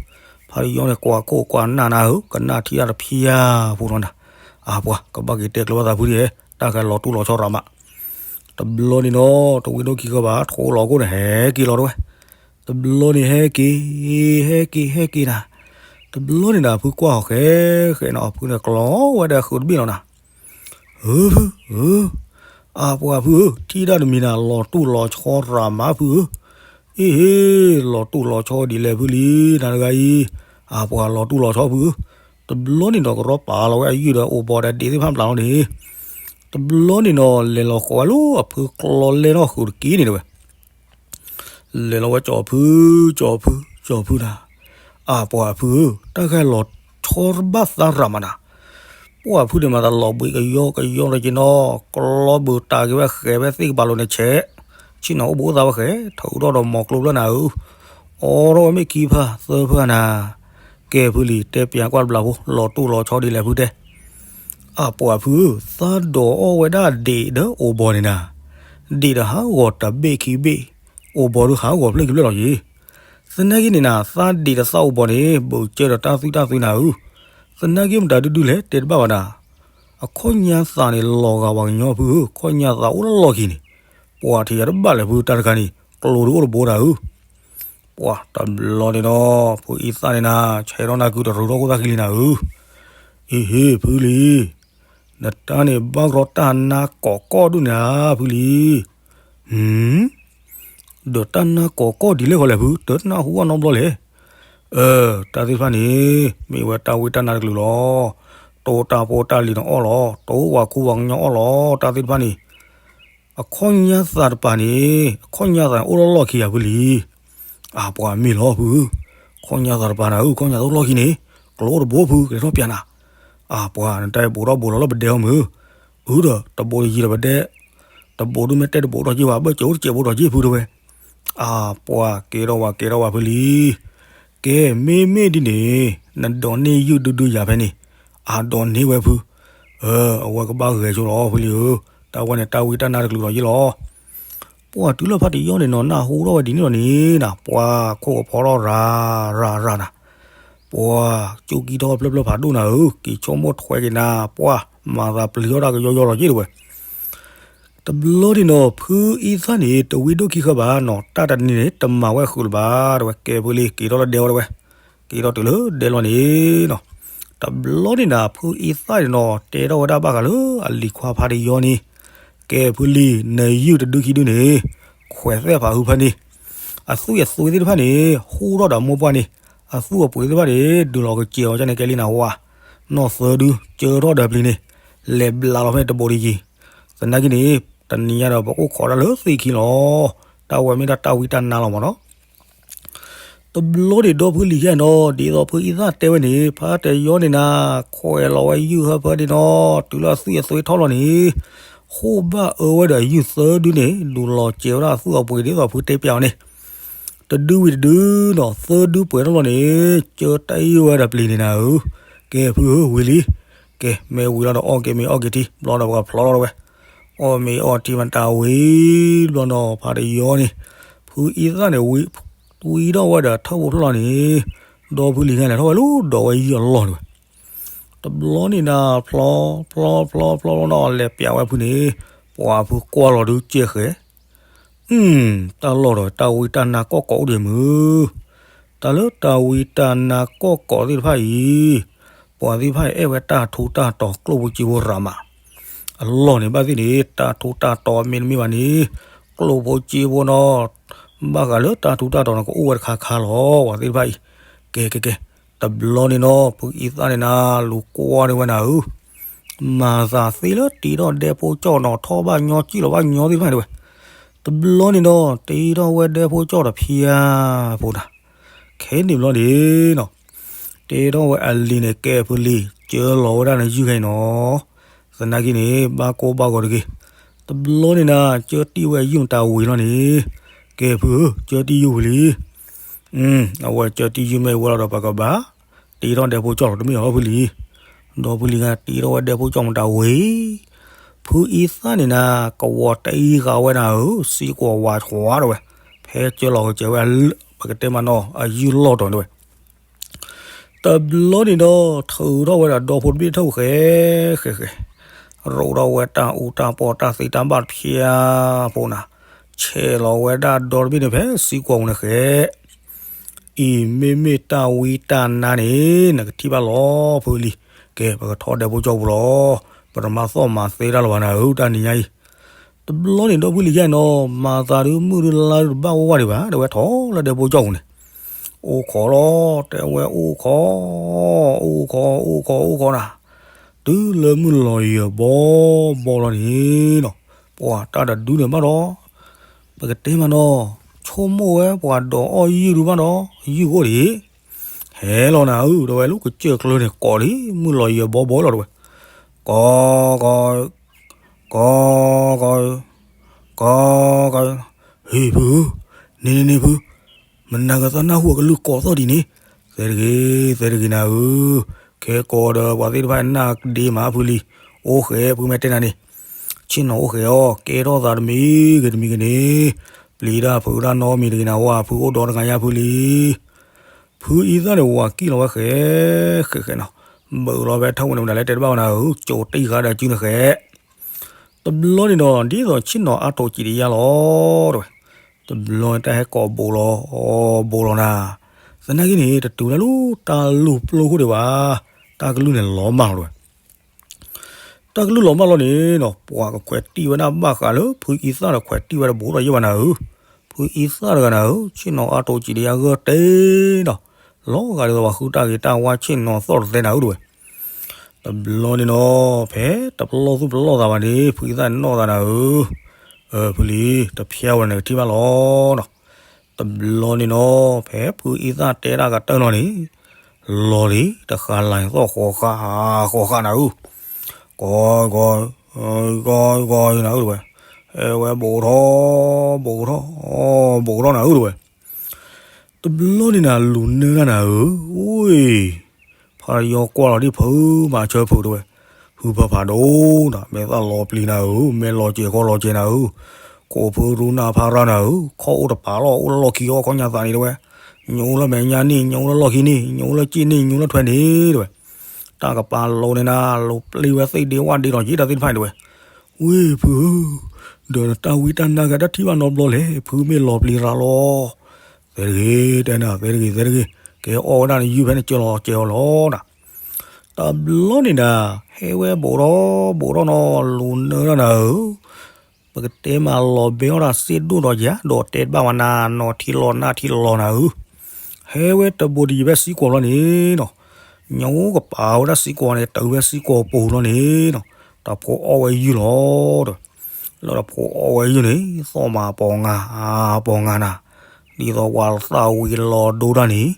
ဖါတယီန့ၣ် ကွၢ်ခိၣ်ကွၢ်နၢ်နၤဧၢ, ကနၣ်ထံၣ်တၢ်တဖျါဖိနီၤနၤ, အပှၤကဘၣ်က့ၤတဲကျၢၤဘၣ်သးဖုဒ်, တၢ်ဃဲလီၤတူၢ်လီၤဆီရၤမး, တဘျီန့ၣ်နီၤ တဝံဒိၣ်ခံဃၢဘၣ် ထိလီၤခိၣ်န့ၣ် ဟဲက့ၤလီၤတဝဲ, တဘျီန့ၣ်ဟဲက့ၤ, ဟဲက့ၤ ဟဲက့ၤနၤ, တဘျီန့ၣ်နၤ ဖုကွၢ်ဟီၣ်ဃဲဃဲနီၤ အဖုန့ၣ်ကျီဝဲဒၣ်ဃုာ်တဘ့ၣ်လီၤနၤ ဧၢဖုဧၢ, အပှၤဖုဧၢ, ထံၣ်ဒၣ်တမံၤနၤ လီၤတူၢ်လီၤဆီရၤမးဖုဧၢ, အ့ဟ့, လီၤတူၢ်လီၤဆီဒ်လဲၣ်ဖုလံ, နၤတဂၤအံၤ, အပှၤလီၤတူၢ်လီၤဆီဖုဧၢ, တဘျီန့ၣ်ဒီးကရီပာ်လီၤဝဲအယုၢ်ဒီးအိၣ်ဘီဒီးဒံးသ့ၣ်တဖၣ်ပျၢ်လီၤန့ၣ်, တဘျီန့ၣ်ဒီး လဲၤလီၤဃီၤဝဲလၢအဖုကျီလဲနီၢ်ဃုာ်တက့ၢ်န့ၣ်တဝဲ လဲၤလီၤဝဲကၠီဖု, ကၠီဖု, ကၠီဖုနၤ, အပှၤဖုဧၢ, တၢ်ဃဲလီၤဆီတဘၣ်သးရၤမးနၤ, ပှၤဖုန့ၣ်မၤသးလီၤဘှံးကယီကယီတက့ၢ်နီၤ, ကျီဘုးတၢ်က့ၤဝဲဃဲးဝဲသ့ၣ်ကပၤလိၤန့ၣ်ဆဲး, ဆ့ၣ်နီၤအိၣ်ဘှံးအိၣ်သါဝဲဃဲး, ထုးထီၣ်ဒီးမီၤကျိၤဖျၢၣ်နၤဧၢ, အိးထီၣ်ဝဲမ့ၢ်ခံဖၣ်သၢဖၣ်နၤ, ကဲဖုလံ, တဲပၠးကွၢ်တဘျီဖိ လီၤတူၢ်လီၤဆီဒ်လဲၣ်ဖုတဲ အပှၤဖု, သးဒိးအီၣ်ဝဲဒၣ်ဒံးဒီးအိၣ်ဘီန့ၣ်နၤ, ဒံးဒီးဟးဂီၤတဘ့ၣ်ခံဘ့ၣ်, အိၣ်ဘီဒုးဟးဂီၤဖျၢၣ်ခံဖျၢၣ်လီၤယံၤ, သနာ်က့န့ၣ်နၤ သးဒံးဒီးသးအိၣ်ဘီန့ၣ် ဘုးကၢဒီးတၢ်သွံၣ်တၢ်သွံၣ်နၤဧၢ, သနာ်က့မတၤဒုဒုလဲၣ် တဲတဘၣ်ဘၣ်နၤ, အခီၣ်ညါသးန့ၣ်လီၤဂာ်ပှၤကညီဖုဧၢ, ခီၣ်ညါသးအိၣ်လၢလီၢ်ခံန့ၣ်, ပှၤထံၣ်ယၤတဘၣ်လဲၣ်ဖုတၢ်တခါန့ၣ်, ကျိၤဒုးအိၣ်တဘိတၢ်ဧၢ ပှၤတဘျီန့ၣ်ဒီး ဖုအံသၣ်န့ၣ်နၤ ဆဲးထီၣ်နၤကုတရူးထီၣ်ခိၣ်သၣ်ခံလံနၤဧၢ, အ့ဟ့ ဖုလံ, နတၢ်န့ၣ်ဘၣ်ကရီတၢ်နါကိးကီၢ်ဒုးန့ၣ်ဧါ ဖုလံ, ဒီးတၢ်နါကိးကီၢ်ဒ်လဲၣ်ဃီလဲၣ်ဖု တနၢ်ဟူဘၣ်နီတဘျီလဲၣ်, အၢ တၢ်သ့ၣ်တဖၣ်န့ၣ် မ့ၢ်ဝဲတၢ်ဝံတၢ်နါတကလုာ်လီၤ, တိတၢ်ဖိတၢ်လံၤန့ၣ်အီၣ်လီၤ, တိဝၤခူဝၤကညီအီၣ်လီၤ တၢ်သ့ၣ်တဖၣ်န့ၣ် အခီၣ်ညါသးတပၤန့ၣ် အခီၣ်ညါသးန့ၣ်အိၣ်လၢလီၢ်ခံဧါဖုလံ, အပှၤမ့ၢ်လီၤဖု, ခီၣ်ညါသးတပၤနၤဧၢ ခီၣ်ညါသးအိၣ်လၢလီၢ်ခံန့ၣ်, ကျိၤအိၣ်တဘိဖု ကလဲၤထီၣ်ပၠးနၤ, အပှၤနတၢ်ဘိးထီၣ်ဘိးလီၤလၢပဒဲအီၤမုၢ်, အုဒီးတဘိးတယံၤဒီးပဒဲ, တဘိးဒုးမ့ၢ်တဲတဘိးထီၣ်က့ၤဘၣ် ဘၢၣ်စၢၤအိၣ်တစဲးဘိးထီၣ်က့ၤဖုတဝဲ, အပှၤကဲထီၣ်ဝဲကဲထီၣ်ဝဲဖုလံ ကဲ မ့မ့ၢ်ဒ်န့ၣ် နဒိးန့ၢ်ယုၢ်ဒုဒုယၤဖဲန့ၣ်, အဒိးန့ၢ်ဝဲဖု, အဝဲကဘၣ်ဂဲၤဆိလီၤဖုလံဧၢ, တၢ်ဝဲန့ၣ်တၢ်ဝံတၢ်နါတကလုာ်လီၤယ့ၢ်လီၤ, ပှၤတုၤလၢဖါတယီန့ၣ်နီၤ နၢ်ဟူထီၣ်ဝဲဒ်န့ၣ်လီၤန့ၣ်နၤ ပှၤခိၣ်ကဖီထီၣ်ရၤရၤရၤနၤ, ပှၤကၠိကံထီၣ်ဖျၢၣ်ဖျၢၣ်ဖးဒိၣ်နၤဧၢ, က့ၤဆိကမိၣ်ထွဲက့ၤနၤ, ပှၤမၤသးပျံၤထီၣ်တၢ်ကယီယီလီၤယ့ၢ်တဝဲ တဘျီန့ၣ်နီၤ ဖုအံသၣ်န့ၣ် တဝံဒိၣ်ခံဃၢဘၣ်နီၤ တၢ်တနံၤန့ၣ် တမၤဝဲဃုာ်လၢၤဘၣ်တဝဲ ကဲဖုလံ က့ၤထီၣ်လၢဒဲဝဲတဝဲ, က့ၤထီၣ်တုၤလၢဒဲလီၤန့ၣ်နီၤ, တဘျီန့ၣ်နၤ ဖုအံသၣ်န့ၣ်နီၤ တဲထီၣ်ဝဲဒၣ်ဘၣ်ဃးလၢအလံၤခွါဖါတယီန့ၣ်, ကဲဖုလံ နယုၢ်တဒုခံဒုန့ၣ်, ခွဲးသဲၣ်ဖးဟုဖဲန့ၣ်, အသွံၣ်အသွ့သ့ၣ်တဖၣ်န့ၣ် ဟူထီၣ်ဒီးမိၢ်ပှၢ်န့ၣ်, အသွံၣ်အပှ့ၤသ့ၣ်တဖၣ်န့ၣ် ဒုးလီၤကစဲးအီၤန့ၣ် ကဲလံနၤဝါ, နီၢ်သၢဒု ကၢထီၣ်ဒီးပျံၤန့ၣ်, လဲၤဘျးလီၤဖဲန့ၣ်တဘိးတယံၤ သနာ်က့န့ၣ် တနံၤညါဒီးပအိၣ်ခိးတၢ်လၢသ့ၣ်ခံလီၤ. တၢ်ဝဲမ့ၢ်ဒၣ်တၢ်ဝံတၢ်နါလီၤမးနီၤ. တဘျီန့ၣ်ဒီဖုလံၤယဲၢ်နီၤ ဒ်သိးဖုအံသၣ်တဲဝဲန့ၣ် ဖါတယီန့ၣ်နၤ ခွဲးလီၤဝဲယုၢ်ဟၢဖၢဒ့နီၤ တုၤလၢအသွံၣ်အသွ့ထီၣ်လီၤန့ၣ် ဟိၣ်ဘၣ်အၢဝဲဒီးယုၢ်သၢဒုန့ၣ် ဒုးလီၤစဲးဝဲဒၣ်အသွံၣ်အပှ့ၤဒ်သိးဖုတဲပျးအီၤန့ၣ် တဒုဝံၤတဒုနီၤ သၢဒုပှဲၤထီၣ်လီၤန့ၣ် ကၢတၢ်အံၤဝဲဒီးပျံၤန့ၣ်နၤဧၢ, ကဲဖုဧၢဝံၤလံ, ကဲမ့ၢ်ဝံၤလီၤဒီးအီၣ်က့ၤမ့ၤအီၣ်က့ၤထံ ဘျီဒီးပှၤဖျီထီၣ်ဝဲ, အီၣ်မ့ၤအီၣ်ထံမတၤဝံၤ ဘျီနီၤ ဖါတယီန့ၣ် ဖုအံသၣ်န့ၣ်ဝံၤ ဝံၤထီၣ်ဝဲဒီးထၢၣ်ဖိဖျီၣ်လီၤန့ၣ် ဒီဖုလံၤဟဲလဲၤထီၣ်ဝဲလၢဒီးဝဲယုၢ်အလီၢ်န့ၣ်ဝဲ တဘျီန့ၣ်နၤ ဖျီဖျီဖျီဖျီနီၤ လဲၤပျးဝဲဖုန့ၣ် ပှၤဖုကွၢ်လီၤဒုးကဲဃဲၤ တၢ်လီၢ်ဒီးတၢ်ဝံတၢ်နါကီၢ်ကိးအိၣ်ဒံးမုၢ်, တၢ်လၢတၢ်ဝံတၢ်နါကီၢ်ကိးသ့ၣ်တဖၣ်အံၤ, ပှၤသ့ၣ်တဖၣ်အံၤအဲၣ်ဝဲတၢ်ထူးတၢ်တီၤကျိၣ်ဖိစ့ဖိရၤမး, အလီၢ်န့ၣ်ဘၣ်သ့ၣ်န့ၣ် တၢ်ထူးတၢ်တီၤမ့တမ့ၢ်ဘၣ်န့ၣ်, ကျိၣ်ဖိစ့ဖိနီၤ, ဘၣ်ဃးလၢတၢ်ထူးတၢ်တီၤန့ၣ် ကအိၣ်ဝဲတခါခါလီၤ ပှၤသ့ၣ်တဖၣ်အံၤ, ကဲကဲကဲ, တဘျီန့ၣ်နီၤ ဖုအံသၣ်န့ၣ်နၤ လူၤကွၢ်န့ၢ်ဝဲနၤဧၢ မၤသးသ့လၢတ့ထီၣ်ဒဲဖိကၠီၣ်နီၤ ထီၣ်ဘၣ်ညီစံၣ်လီၤဘၣ်ညီသ့ၣ်တဖၣ်န့ၣ်ဝဲ, တဘျီန့ၣ်နီၤ တ့ထီၣ်ဝဲဒဲဖိကၠီၣ်တဖၠါဖိနၤ, ခဲန့ၣ်ဘျီန့ၣ်နီၤ, တ့ထီၣ်ဝဲအလံၤန့ၣ် ကဲဖုလံၤ ကၢလီၤဝဲဒၣ်နယုၢ်ခဲအံၤနီၤ, သနာ်က့န့ၣ် ဘၣ်ကိၢ်ဘၣ်ဂီၤတဂ့ၤ, တဘျီန့ၣ်နၤ ကၢတံၢ်ဝဲယုၢ်မတၤဝံၤလီၤန့ၣ်, ကဲဖုဧၢ ကၢတံၢ်ယုၢ်ဝံၤလံ အဝဲကၢတံၢ်ယုၢ်မ့ၢ်ဝဲလီၤဒီးပှၤကဘၣ်, တ့ထီၣ်ဒဲဖိကၠီၣ်လီၤတမ့ၢ်အီၤဖုလံၤ, ဒီဖုလံၤဂၤတ့ထီၣ်ဝဲဒဲဖိကၠီၣ်မူၤတၢ်ဝံၤ, ဖုအံသၣ်န့ၣ်နၤ ကဝီၤတအံၤဃာ်ဝဲနၤဧၢ, စံကွီၤဝးဆှးတဝဲ, ဖဲကၢလီၤကစဲးဝဲ ပကတဲမးနီၤ အယုၢ်လီၢ်တီၤတဝဲ တဘျီန့ၣ်ဒီး ထုးထီၣ်ဝဲဒၣ်ဒီဖိတဘ့ၣ်ထီၣ်ဃဲဃဲဃဲ, ရိးထီၣ်ဝဲတၢ်အူတၢ်ပီၣ်တၢ်သ့တၢ်ဘၣ်တဖၠါဖိနၤ, ဆဲးလီၤဝဲဒၣ်ဒီတဘ့ၣ်န့ၣ်ဖဲစံကွီၤပူၤန့ၣ်ဃဲ, အံၤမ့မ့ၢ်တၢ်ဝံတၢ်နါန့ၣ် နကထံၣ်ဘၣ်လီၤဖုလံၤ, ကဲ ပကထီၣ်ဒဲဖိကၠီၣ်ပူၤလီၤ, ပတမၤသီၣ်မၤသဲတၢ်လၢၤဘၣ်နၤဧၢ တၢ်နံၤညါအံၤ တဘျီန့ၣ်ဒီဖုလံၤယါနီၤ မၤသးဒုးမုၢ်ဒုးလါဒုးတဘၣ်ဝဲဝဲဒံးဘၣ် ဒီးဝဲထီၣ်လၢဒဲဖိကၠီၣ်ပူၤန့ၣ်, အိၣ်ခိးလီၤ တဲဝဲအိၣ်ခိး, အိၣ်ခိး အိၣ်ခိး အိၣ်ခိးနၤ, တုၤလၢမုၢ်လီၤယံၤဘီဘီလီၤန့ၣ်နီၤ, ပှၤတၢ်တဒုန့ၣ်ဘၣ်ဒီး, ပကတဲမးနီၤ, ဆိကမိၣ်ဝဲပှၤဒိးအီၣ်ယုၢ်ဒုးဘၣ်ဒီး ယုၢ်အိၣ်ဒံး ဟဲလီၤနၤဧၢ ဒီးဝဲလၢကစၢၢ်ကျၢၤန့ၣ်ကိးလံ မုၢ်လီၤယံၤဘီဘီလီၤတဝဲ, ကီကီ, ကီကီ, ကီကီ, ဟ့ၣ်ဖုဧၢ, န့ၣ်န့ၣ်န့ၣ်ဖု, မနၤကသးနၢ်ဟူအကလုၢ်ကိးသီၣ်ဒ်န့ၣ်, သဲတဂ့ၤ သဲတဂ့ၤနၤဧၢ, ခဲကိးဒီးပှၤသ့ၣ်တဖၣ်နၢ်ဒ့မးဖုလံၤ, အိၣ်ဃဲဖုမ့ၢ်တဲနၤန့ၣ်, ဆ့ၣ်နီၤအိၣ်ဃဲအီၤ ကဲထီၣ်သးတမံၤဂ့ၤတမံၤဂ့ၤန့ၣ်, ပျံၤတၢ်ဖုးတၢ်နီတမံၤတဂ့ၤနၤဝဲ ဖုအိၣ်ဒီတဂၤညါဖုလံၤ ဖုအံသၣ်န့ၣ် ဝၤကံၣ်လီၤဝဲဃဲ, ဃဲဃဲနီၤ, ဘၣ်လီၤဖဲထၢၣ်ဝဲန့ၣ်မတၤလဲၣ်တဲတဘၣ်ဝဲနၤဧၢ, ကၠိတံၢ်ဃာ်ဒီးစုန့ၣ်ဃဲ, တဘျီန့ၣ်ဒီး ဒ်သိးဆ့ၣ်နီၤအါထီၣ်စံးတယါလီၤ, တဝဲ, တဘျီန့ၣ်တၢ်ဟဲကိးဘူးလီၤ, ဘူးလီၤနၤ, သနာ်က့န့ၣ် တတုၤဝဲဒၣ်လၢတၢ်လူၢ်ပျိခိၣ်ဒံးဘၣ်, တၢ်ကလုၢ်န့ၣ်လီၤမၢ်လီၤတဝဲ တၢ်ကလုၢ်လီၤမၢ်လီၤန့ၣ်နီၤ ပှၤကခွဲးတံၢ်ဝဲဒၣ်ဘၣ်ဃးလၢ ဖုအံသၣ်ဒီးခွဲးတံၢ်ဝဲတဘူးထီၣ်ယဲၢ်ဘၣ်နၤဧၢ, ဖုအံသၣ်တဂၤနၤဧၢ, ဆ့ၣ်နီၤအါထီၣ်စံးတယါဂၢၢ်တ့ၢ်ဒီး, လီၤဂာ်ဒ်သိးပှၤဃုတၢ်ဂ့ၤတၢ်ဝါဆ့ၣ်နီၤသီၣ်တသဲနၤဧၢတဝဲ, တဘျီန့ၣ်နီၤ ဖဲတပလီၢ်သူၣ်ပလီၢ်သးဘၣ်န့ၣ် ဖုအံသၣ်န့ၣ်နီၣ်သးနၤဧၢ, ဖုလံၤ တဖျါဝဲန့ၣ်ကထံၣ်ဘၣ်လီၤနီၤ တဘျီန့ၣ်နီၤ ဖဲဖုအံသၣ်တဲတၢ်ကတၢၢ်လီၤန့ၣ်, လီၤလံ တဃာ်လၢ်သီၣ်ဃီဃာ်ဃီဃာ်နၤဧၢ, ကီကီ, ကီကီနၤဧၢတဝဲ, ဟဲဝဲဘူးထီၣ်, ဘူးထီၣ်, ဘူးထီၣ်နၤဧၢတဝဲ, တဘျီန့ၣ်နၤလူၤနၢတၢ်နၤဧၢ, အိၣ် ဖါယီကွၢ်လီၤဒ်ဖု မၤဆၢဖုတဝဲ, ဖုဖးဖးဒိၣ်နၤ မ့ၢ်သၣ်လီၤပျံၤနၤဧၢ, မ့ၢ်လီၤစဲၤခီလီၤစဲၤနၤဧၢ, ခိၣ်ဖုရူနၢ်ဖါရၣ်နၤဧၢ, ခီၣ်အိၣ်တပာ်လီၤ အိၣ်လၢလီၢ်ခံအီၣ်ခီညါသးန့ၣ်တဝဲ, ညိလၢမဲာ်ညါန့ၣ် ညိလၢလီၢ်ခံန့ၣ် ညိလၢစ့ၣ်န့ၣ် ညိလၢထွဲန့ၣ်တဝဲ, တၢ်ကပၤလိၤန့ၣ်နၤ လိၤပျံၤဝဲသ့ၣ်ဒ့ဝၣ်ဒ့လီၤက့ၤတၢ်သ့ၣ်တဖၣ်န့ၣ်တဝဲ, ဝ့ၢ်ဖုဧၢ, ဒီးတၢ်ဝံတၢ်နါဂၤတၢ်ထံၣ်ဘၣ်နီတဘျီလဲၣ်, ဖုမ့ၢ်လီၤပျံၤရၤလီၤ သဲတဂ့ၤ တဲနၤ သဲတဂ့ၤ သဲတဂ့ၤ, ကဲအီၣ်ဝဲဒၣ်နယုၢ်ဖဲနကၢလီၤကဲအီၤလီၤနၤ, တဘျီန့ၣ်ဒၣ် ဟဲဝဲဘူးထီၣ်ဘူးထီၣ်နီၤ လူၤနၢတၢ်နၤဧၢ, ပကတဲမးလီၤဘဲအီၣ်တၢ်စ့ဒိၣ်ဒီးယၤ ဒီးတဲတဘၣ်ဝဲနၤ နီၢ်ထံလီၤနၢ်ထံလီၤနၤဧၢ, ဟဲဝဲတဘူးတယံၤဖဲစံကွီၤလီၤန့ၣ်နီၤ, ညိကပာ်ဝဲဒၣ်စံကွီၤန့ၣ် တုၤဖဲစံကွီၤပူၤလီၤန့ၣ်နီၤ, တၢ်ဖိအီၣ်ဝဲယုၢ်လီၤဒီး လၢတၢ်ဖိအီၣ်ဝဲယုၢ်န့ၣ် သီၣ်မးပီၤငါ ပီၤငါနၤ, ဒ်သိးပှၤသၣ်ဝံၤလီၤဒိတၢ်န့ၣ်,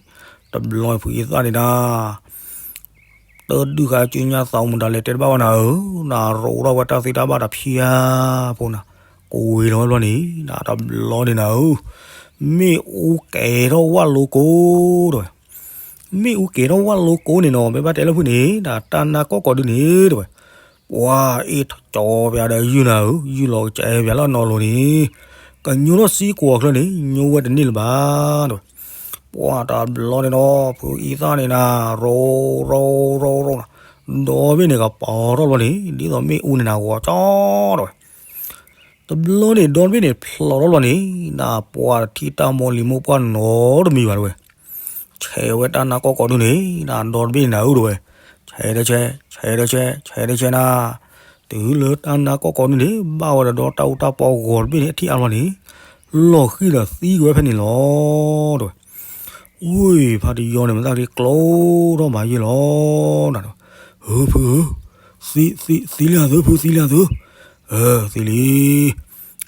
တဘျီဖုအံသၣ်န့ၣ်ဒၣ် တၢ်ဒုးဃာ်စုညါသးမူဒါလဲၤတဲတဘၣ်ဝဲနၤဧၢ, နရိးထီၣ်ဝဲတၢ်သ့တၢ်ဘၣ်တဖၠါဖိနၤ, ကဝ့ၤလီၤဝဲဘျီန့ၣ် နတဘျီန့ၣ်နၤဧၢ, မ့ၣ်အူကဲၤထီၣ်ဝၣ်လိကိတဝဲ မ့ၣ်အူကဲၤထီၣ်ဝၣ်လိကိန့ၣ်နီၤ မ့ၢ်ဘၣ်တဲလၢဖုန့ၣ် နတၢ်နါကီၢ်ကီၢ်ဒုန့ၣ်တဝဲ, ပှၤအ့ၣ်ကၠီပၠးဒီးယုၢ်နၤဧၢ, ယုၢ်လီၤကစဲးပၠးလၢနီၢ်လိၤန့ၣ်, ကညိထီၣ်စံကွီၤချၢန့ၣ် ညိဝဲတန့ၢ်လၢၤဘၣ်တဝဲ, ပှၤတဘျီန့ၣ်နီၤ ဖုအံသၣ်န့ၣ်နၤ ရိရိရိရိနၤ, ဒီဘ့ၣ်န့ၣ်ကပီၤထီၣ်ဘျီန့ၣ် ဒ်သိးမ့ၣ်အူန့ၣ်နၤဂီၤကၠီတဝဲ တဘျီန့ၣ် ဒီတဘ့ၣ်န့ၣ် ဖျိးထီၣ်ဘျီန့ၣ် နပှၤတထံၣ်တၢ်မိၢ်လံၤမိၢ်ပှၢ်နီတမံၤဘၣ်တဝဲ, ဆဲးဝဲတၢ်နါကီၢ်ကီၢ်ဒုန့ၣ် နဒီတဘ့ၣ်န့ၣ်နၤဧၢတဝဲ, ဆဲးတဆဲး ဆဲးတဆဲး ဆဲးတဆဲးနၤ, တုၤလၢတၢ်နါကီၢ်ကီၢ်ဒုန့ၣ် ဘၣ်ဝဲဒီးတၢ်အူတၢ်ပီဂီၤတဘ့ၣ်န့ၣ် အထံၣ်အါဘျီန့ၣ် လီၤဃံၤဒီးသံကွံာ်ဝဲဖဲန့ၣ်လီၤတဝဲ ဝ့ၢ်ဖါတယီန့ၣ် မ့ၢ်သးက့ၤကျိထီၣ်မၤယုၢ်လီၤနၤ, ဧၢ ဖုဧၢ, သံ သံ သံလံသု ဖုသံလံသု, အၢ သံလံ,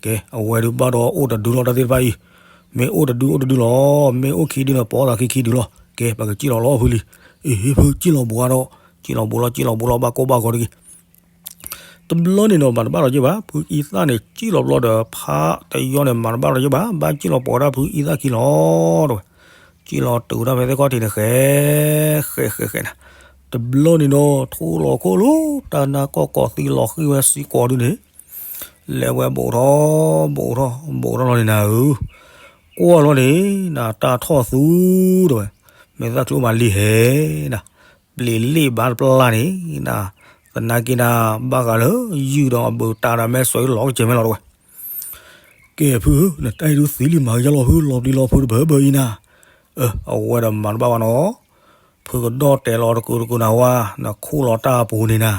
ကဲ အဝဲဒုးဘၣ်ဒီးအိၣ်တဒုလီၤတၢ်သ့ၣ်တဖၣ်အံၤ, မ့ၢ်အိၣ်တဒုအိၣ်တဒုလီၤ, မ့ၢ်အိၣ်ခံဒုန့ၣ် ပီသးခံခံဒုလီၤ, ကဲ ပကစံၣ်လီၤလီၤဖုလံ, အ့ ဖုစံၣ်လီၤဘှါဒီး, စံၣ်လီၤဘှါလီၤ စံၣ်လီၤဘှါလီၤ ဘၣ်ကိၢ်ဘၣ်ဂီၤတဂ့ၤ တဘျီန့ၣ်နီၤ ဘၣ်တဘၣ်ဒီးယဲၢ်ဘၣ် ဖုအံသၣ်န့ၣ် စံၣ်လီၤဘျီဒီး ဖါတယီန့ၣ် မၤတဘၣ်ဒီးယဲၢ်ဘၣ် ဘၣ်စံၣ်လီၤပိာ်ဝဲဒၣ်ဖုအံသၣ်ခံလီၤတဝဲ, စံၣ်လီၤတုၤဝဲဒၣ်ဖဲသ့ၣ်ခီၣ်ထံးန့ၣ် ဃဲ ဃဲ ဃဲ ဃဲနၤ, တဘျီန့ၣ်ဒီး ထိၣ်လီၤခိၣ်လၢ တၢ်နါကီၢ်ကီးသံလီၤဃံၣ်ဝဲစ့ၢ်ကီးဒုန့ၣ်, လဲၤဝဲဘူးထီၣ် ဘူးထီၣ် ဘူးထီၣ်လီၤန့ၣ်နၤဧၢ, ကွၢ်လီၤန့ၣ် နတၢ်ထီၣ်သူဒီးဝဲ, မ့ၢ်သၣ်ချူမၤလံဟဲနၤ, ပျံၤလ့ၣ်ဘါတပျၢ်န့ၣ်နၤ, သနာ်က့နၤ ဘၣ်ဃးလၢယုၢ်ဒီးအဘုးတၢ်ဒီးမဲာ်ဆွဲလီၤကစဲးမဲာ်လီၤတဝဲ ကဲဖုဧၢ, နတၢ်အံၤဒုးသံလံမၤကယီလီၤဖု, လီၤပျံၤလီၤဖုးတဘၢဘၢအံၤနၤ, အဝဲဒီးမၤတဘၣ်ဘၣ်နီၤ, ဖုကဒီၣ်တဲာ်လီၤတကူးတကူးနၤဝဲ, နခူၣ်လီၤတၢ်အပူၤန့ၣ်နၤ,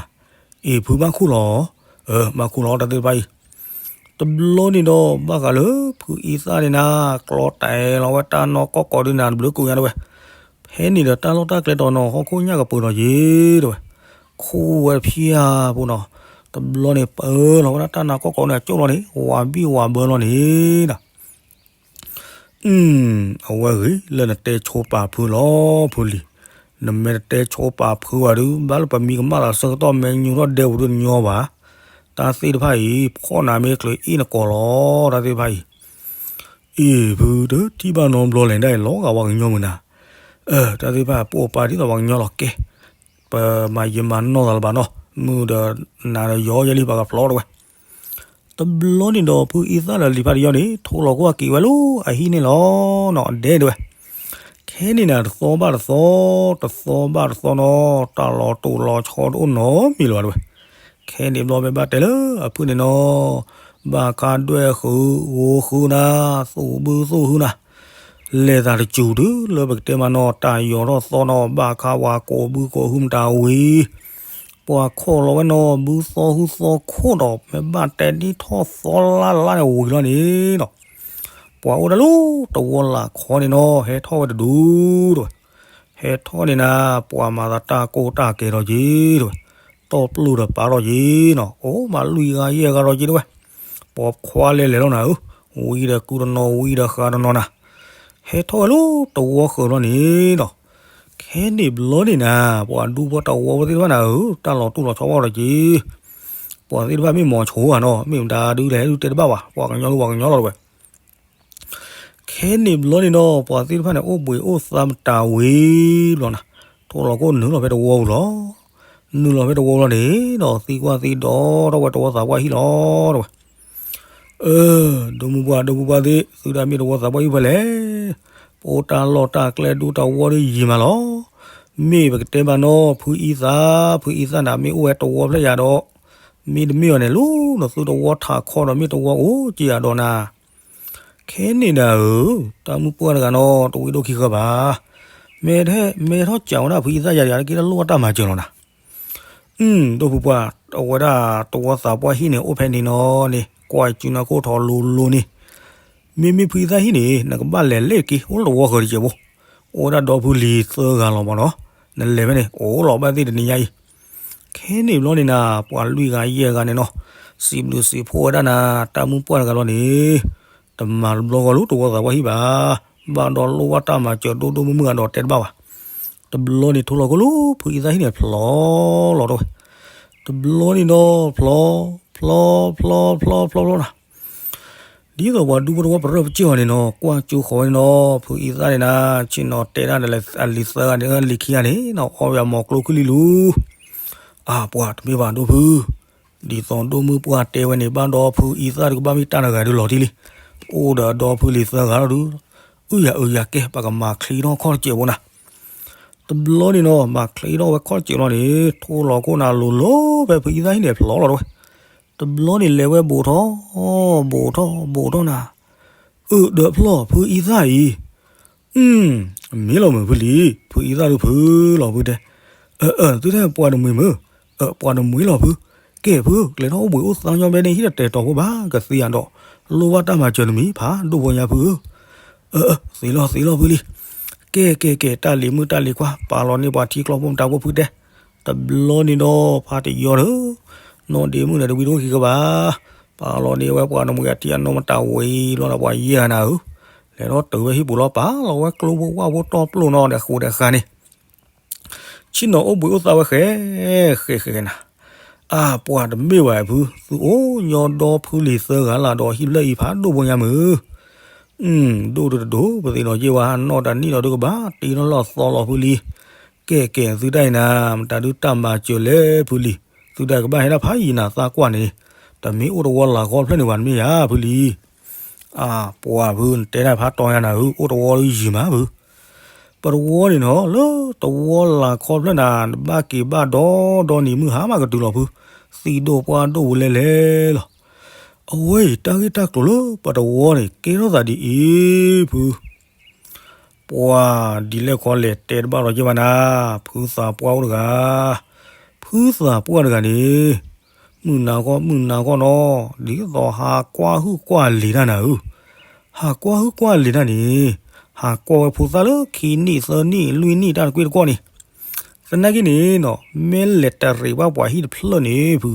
အ့ၣ်ဖုဘၣ်ခူၣ်လီၤ, အၢ ဘၣ်ခူၣ်လီၤတၢ်သ့ၣ်တဖၣ်အံၤ, တဘျီန့ၣ်ဒီး ဘၣ်ဃးလၢဖုအံသၣ်န့ၣ်နၤ, ကျီတဲာ်လီၤဝဲတၢ်နီၢ်ကီၢ်ကီးဒုနၤ တဘျုးကူညါတဝဲ, ဖဲန့ၣ်ဒီးတၢ်လီၢ်တၢ်ကျဲတီၤနီၤ ဟီၣ်ခိၣ်ညၣ်ကပၢၤဒီးယ့ၤတဝဲ, ခူၣ်ဝဲဖၠၣ်ဖိနီၤ, တဘျီန့ၣ် ပၢလီၤဝဲဒၣ်တၢ်နါကီၢ်ကီးန့ၣ် အကၠိၣ်လီၤန့ၣ် ဝးဘံၣ်ဝးဘၢလီၤန့ၣ်ဒီး အဝဲဂ့ၤလၢနတဲဆိပာ်ဖုလီၤဖုလံၤ, နမ့ၢ်တတဲဆိပာ်ဖုဘၣ်ဒုး ဘၣ်လၢပမံၤကမၣ်သးဆၢကတီၢ် မ့ၢ်ညူထီၣ်ဒဲပူၤဒုးတညီဘၣ်, တၢ်သ့ၣ်တဖၣ်အံၤ ဖှီၣ်နၤမ့ၢ်ချုးအ့ၣ်နကိးလီၤ တၢ်သ့ၣ်တဖၣ်အံၤ, အ့ၣ်ဖုတထံၣ်ဘၣ်နီတဘျီလဲၣ် ဒ်အံၤလီၤဂာ်ပှၤကညီမုၢ်နၤ, တၢ်သ့ၣ်တဖၣ်ပိာ်ပာ်ဒ်သိးပှၤကညီလီၤကဲ, ပမၤယံာ်မၤနီၢ်သးလၢၤဘၣ်နီၤ မုၢ်ဒီးနၤဒီးယီယဲလံ ပှၤကဖျီတဝဲ တဘျီန့ၣ်ဒီး ဖုအံသၣ်ဒီးလံၤဖးတယီန့ၣ် ထိၣ်လီၤခိၣ်အက့ၤဝဲလၢအဟံၣ်န့ၣ်လီၤနီၤ အဒဲဒဝဲ, ခဲန့ၣ်နၤ တသီဘၣ်တသီ, တသီဘၣ်တသီနီၤ တၢ်လီၤတိၢ်လီၤဆီတအိၣ်နီတမံၤလၢၤဘၣ်တဝဲ, ခဲန့ၣ်ဘျီဖဲဘၣ်တဲလၢအဖုန့ၣ်နီၤ, ဘၣ်ခါဒွဲၣ်ဃု ဂိၤဃုနၤ, သူၣ်ဘုသူၣ်ဟုနၤ လဲၤသးတစူၤတုၤလၢပကတဲမးနီၤ တၢ်ယီၤထီၣ်သီနီၤ ဘၣ်ခါဝၤကိးဘုကိးဟုမတၤဝံၤ, ပှၤခိးလီၤဝဲနီၤ ဘုသီဟုသီခိၣ်ဒီး မ့ၢ်ဘၣ်တဲဒ်ထီၣ်သီလၢ်လၢ်န့ၣ်ဝံၤလီၤန့ၣ်နီၤ, ပှၤအိၣ်ဒၣ်လၢတဝီလၢ်ခီန့ၣ်နီၤ ဟဲထီၣ်ဝဲတဒူတဝဲ, ဟဲထီၣ်န့ၣ်နၤ ပှၤမၤသးတၢ်ကိၢ်တၢ်ကဲၤဒီးက့ၤတဝဲ, တီၢ်ပျိၢ်ဒီးပာ်ထီၣ်က့ၤနီၤ အိၣ်မးလွံၢ်ဂၤယဲၢ်ဂၤဒီးက့ၤတဝဲ, ပှၤခွါလဲၤလဲၤလီၤနၤဧၢ, ဝံၤဒီးကူတနီၤ ဝံၤဒီးဃးတနီၤနၤ, ဟဲထီၣ်ဝဲလၢတဝီဃၢၤလီၤန့ၣ်နီၤ, ခဲန့ၣ်ဘျီန့ၣ်နၤ ပှၤဒူဖိတဝီဖိသ့ၣ်တဖၣ်နၤဧၢ, တၢ်လီၤတိၢ်လီၤဆီဘၣ်ဒီးက့ၤ, ပှၤသ့ၣ်တဖၣ်မ့ၢ်မီၤဆိဧါနီၤ မ့ၢ်မတၤဒုးလဲၣ်ဒုးတဲတဘၣ်ဘၣ် ပှၤကညီဒုးပှၤကညီလီၤတဝဲ ခဲန့ၣ်ဘျီန့ၣ်ဒီး ပှၤသ့ၣ်တဖၣ်န့ၣ် အိၣ်ဘှံးအိၣ်သါမတၤဝံၤဘျီနၤ, ထိၣ်လီၤခိၣ်နုာ်လီၤဖဲတဝီပူၤလီၤ. နုာ်လီၤဖဲတဝီလီၤန့ၣ်ဒီး သံကွၢ်သံဒိးထီၣ်ဝဲတဝီသးပှၢ်ဟံၣ်လီၤ တဲဝဲ. အၢ ဒိၣ်မုၢ်ပှၢ် ဒိၣ်မုၢ်ပှၢ်သ့ၣ် သုတၢ်မ့ၢ်တဝီသးပှၢ်ဟံၣ်ဖဲလဲၣ်. ပအိၣ်တၢ်လီၢ်တၢ်ကျဲဒူတၢ်ဝီဒီးယံာ်မးလီၤ. မ့ၢ်ပကတဲမးနီၤ ဖုအံသၣ် ဖုအံသၣ်န့ၣ် မ့ၢ်အိၣ်ဝဲတဝီဖျၢၣ်ယၤဒီး မ့တမ့ၢ်အီၤန့ၣ် လီၤနသုတဝီထးခီဒီး မ့ၢ်တဝီအိၣ်က့ၤယၤဒီးနၤ ခဲန့ၣ်ဒၣ်ဧၢ, တၢ်မုၢ်ပှၢ်တဂၤနီၤ တဝံၤဒိၣ်ခံဃၢၤဘၣ်. မ့ၢ်ထဲ မ့ၢ်ထီၣ်စံးဝဲဒၣ်ဖုအံသၣ်ယၤ ယၤက့ၤလၢလိၣ်ဘၣ်တၢ်မၤစၢၤလီၤနၤ. အၢ ဒိၣ်ဖုပှၢ် အဝဲဒၣ်တဝီသးပှၢ်ဟံၣ်န့ၣ် အိၣ်ဖဲန့ၣ်နီၤန့ၣ် ကွၢ်စုနီၢ်ခိၣ်ထီၣ်လိၤလိၤန့ၣ်, မ့မ့ၢ်ဖုအံသၣ်ဟံၣ်န့ၣ် နကဘၣ်လဲၤလဲၣ်တက့ၢ် အိၣ်လၢတဝီဃၢၤတစဲးဖိ, အိၣ်ဝဲဒၣ်ဒီဖုလံၤသၢဂၤလီၤမးနီၤ, နလဲၤဖဲန့ၣ် အိၣ်လီၤဘၣ်သ့ၣ်တနံၤညါအံၤ ခဲန့ၣ်ဘျီန့ၣ်နၤ ပှၤလွံၢ်ဂၤယဲၢ်ဂၤန့ၣ်နီၤ စံးဘျုးစံးဖှိၣ်ဝဲဒၣ်နၤ တၢ်မုၢ်ပှၢ်တဂၤလီၤန့ၣ်, တမၤတဘျီဃီလၢတဝီသးပှၢ်ဟံၣ်ဘၣ်. ဘၣ်ဒီးလိၣ်ဘၣ်တၢ်မၤစၢၤဒိၣ်ဒိၣ်မုၢ်မုၢ်အဒီးတဲတဘၣ်ဘၣ်. တဘျီန့ၣ် ထိၣ်လီၤခိၣ်လၢဖုအံသၣ်ဟံၣ်န့ၣ် ဖျီလီၤတဝဲ. တဘျီန့ၣ်ဒီး ဖျီ ဖျီ ဖျီ ဖျီ ဖျီ ဖျီ ဖျီ ဖျီ ဒ်သိးပှၤဒူဖိတဝီပရၢပကၠီၣ်န့ၣ်နီၤ ကွၢ်ကၠိဃီၤဝဲန့ၣ်နီၤ ဖုအံသၣ်န့ၣ်နၤ ဆ့ၣ်နီၤတဲဒၣ်ဒီးအလံၤသၢဂၤန့ၣ် လံၤခံဂၤန့ၣ်နီၤ အီၣ်ဝဲအမီၤကျိခွံလံလူၤ. အၢ ပှၤတမ့ၢ်ဘၣ်ဒိၣ်ဖု, ဒ်သိးဒိၣ်မုၢ်ပှၢ်တဲဝဲန့ၣ် ဘၣ်ဒီဖုအံသၣ်ဒုးကဘၣ်မ့ၢ်တၢ်တဂၤဒုးလီၤတံၢ်လံ. အိၣ်ဒီးဒီဖုလံၤသၢဂၤလီၤဒုး, အုၣ်ယၤအုၣ်ယၤကဲ ပကမၤချ့ထီၣ်ခီၣ်တစဲးဖိနၤ. တဘျီန့ၣ်နီၤ မၤချ့ထီၣ်ဝဲခီၣ်တစဲးလီၤန့ၣ် ထိၣ်လီၤခိၣ်နၤလိၤလိၤဖဲဖုအံသၣ်ဟံၣ်န့ၣ်ဖျီလီၤတဝဲ. တဘျီန့ၣ်လဲၤဝဲဘူးထီၣ် ဘူးထီၣ် ဘူးထီၣ်နၤ အၢ ဒီးဖျီၣ်ဖုအံသၣ်အံၤ, မ့ၢ်လီၤမုၢ်ဖုလံၤ ဖုအံသၣ်ဒုးဖုလီၤဖုတဲ, အၢ အၢ သုထဲပှၤတမှံၤမုၢ်, အၢ ပှၤတမှံၤလီၤဖု, ကဲဖု ကျဲၤထီၣ်အိၣ်ဘှံးအိၣ်သါညီဘဲန့ၣ် ဟံၣ်တတဲာ်တီၤဖိဘၣ် ကသံယၤဒီး လိၣ်ဘၣ်တၢ်မၤစၢၤတမံၤဖးဒိၣ်ဖိညါဖုဧၢ, အၢ အၢ သ့လီၤသ့လီၤဖုလံၤ, ကဲ ကဲ ကဲ တၢ်လံၤမုၣ်တၢ်လံၤခွါ ပာ်လီၤန့ၢ်ပှၤထံကျီဖိမတၤဖိဖုတဲ, တဘျီန့ၣ်ဒီးဖးတယီၤဒီး နီၢ်ဒ့မုၣ်န့ၣ် တဝံၤတအိၣ်ခံကဘၣ်, ပာ်လီၤန့ၢ်ဝဲပှၤနမှံၤအထံအနိမတၤဝံၤလီၤဒီးပှၤယဲၢ်ဂၤနၤဧၢ, လဲၤထီၣ်တုၤဝဲဟံၣ်ပူၤလီၤ ပာ်လီၤဝဲကျိဖိဝၣ်ဖိတီၢ်ပျိၢ်နီၤဒီးဃိးဒီးဃာ်န့ၣ် ဆ့ၣ်နီၤအိၣ်ဘှံးအိၣ်သါဝဲဃဲ ဃဲ ဃဲ ဃဲနၤ, အၢ ပှၤတမ့ၢ်ဘၣ်ဖု သုအိၣ်ညီဒီဖုလံၤသၢဂၤလၢဒီးဟံၣ်ဖျၢၣ်အံၤဖးဒိၣ်ဖိညါမုၢ်, ဒိၣ်ဒိၣ်တဒိၣ် ပသ့ၣ်နီၣ်က့ၤဝဲ နီၢ်တနံၣ်ဒီးဒုးကဘၣ်တ့နီၣ်လီၤသီလီၤဖုလံၤ, ကဲကဲ သုတၢ်အံၤနၤ မတၤဒုးတၢ်မၤစၢၤလဲၣ်ဖုလံၤ, သုတၢ်ကဘၣ်ဟဲဒၣ်ဖးယံၤနၤသးကွၢ်န့ၣ်, တမ့ၢ်အိၣ်တဝီလၤခီဖျၢၣ်န့ၣ်ဘၣ်တမ့ၢ်ဧါဖုလံၤ. အါ, ပှၤဖု နတဲဒၣ်ဖးတီယၤနၤဧၢ, အိၣ်တဝီလၢယံၤမးဖု. ပတဝီန့ၣ်နီၤ လၢတဝီလၤခီဖျၢၣ်နၤ နဘၣ်က့ၤဘၣ်ဒီဒီနံၤမုၢ်ဟါမးကတုၤလီၤဖု, သံၣ်ဒိၣ်ပှၢ်ဒိၣ်ဝဲလဲၣ်လဲၣ်လီၤ. အဝဲအံၤတၢ်ဂ့ၢ်တၢ်ကျိၤလၢပတဝီန့ၣ် ကဲထီၣ်သးဒ်အံၤဖု ပှၤဒ်လဲၣ်ခီလဲၣ်တဲတဘၣ်လီၤက့ၤဘၣ်နၤ, ဖုသးပှၢ်အိၣ်တဂၤ, ဖုသးပှၢ်တဂၤန့ၣ်, မုၢ်နၤဂီၢ်မုၢ်နၤဂီၢ်နီၤ ဒ်သိးဟးကွၢ်ဟုၣ်ကွၢ်လံၤတၢ်နၤဧၢ, ဟးကွၢ်ဟုၣ်ကွၢ်လံၤတၢ်န့ၣ်, ဟးကွၢ်ဝဲဖိသၣ်လၢခံနံၣ်သၢနံၣ်လွံၢ်နံၣ်တၢ်တကွ့ၢ်တကွီၢ်န့ၣ်, သနာ်က့န့ၣ်နီၤ မ့ၢ်လဲၤတရံးဘၣ်ပှၤဟံၣ်တဖျၢၣ်န့ၣ်ဖု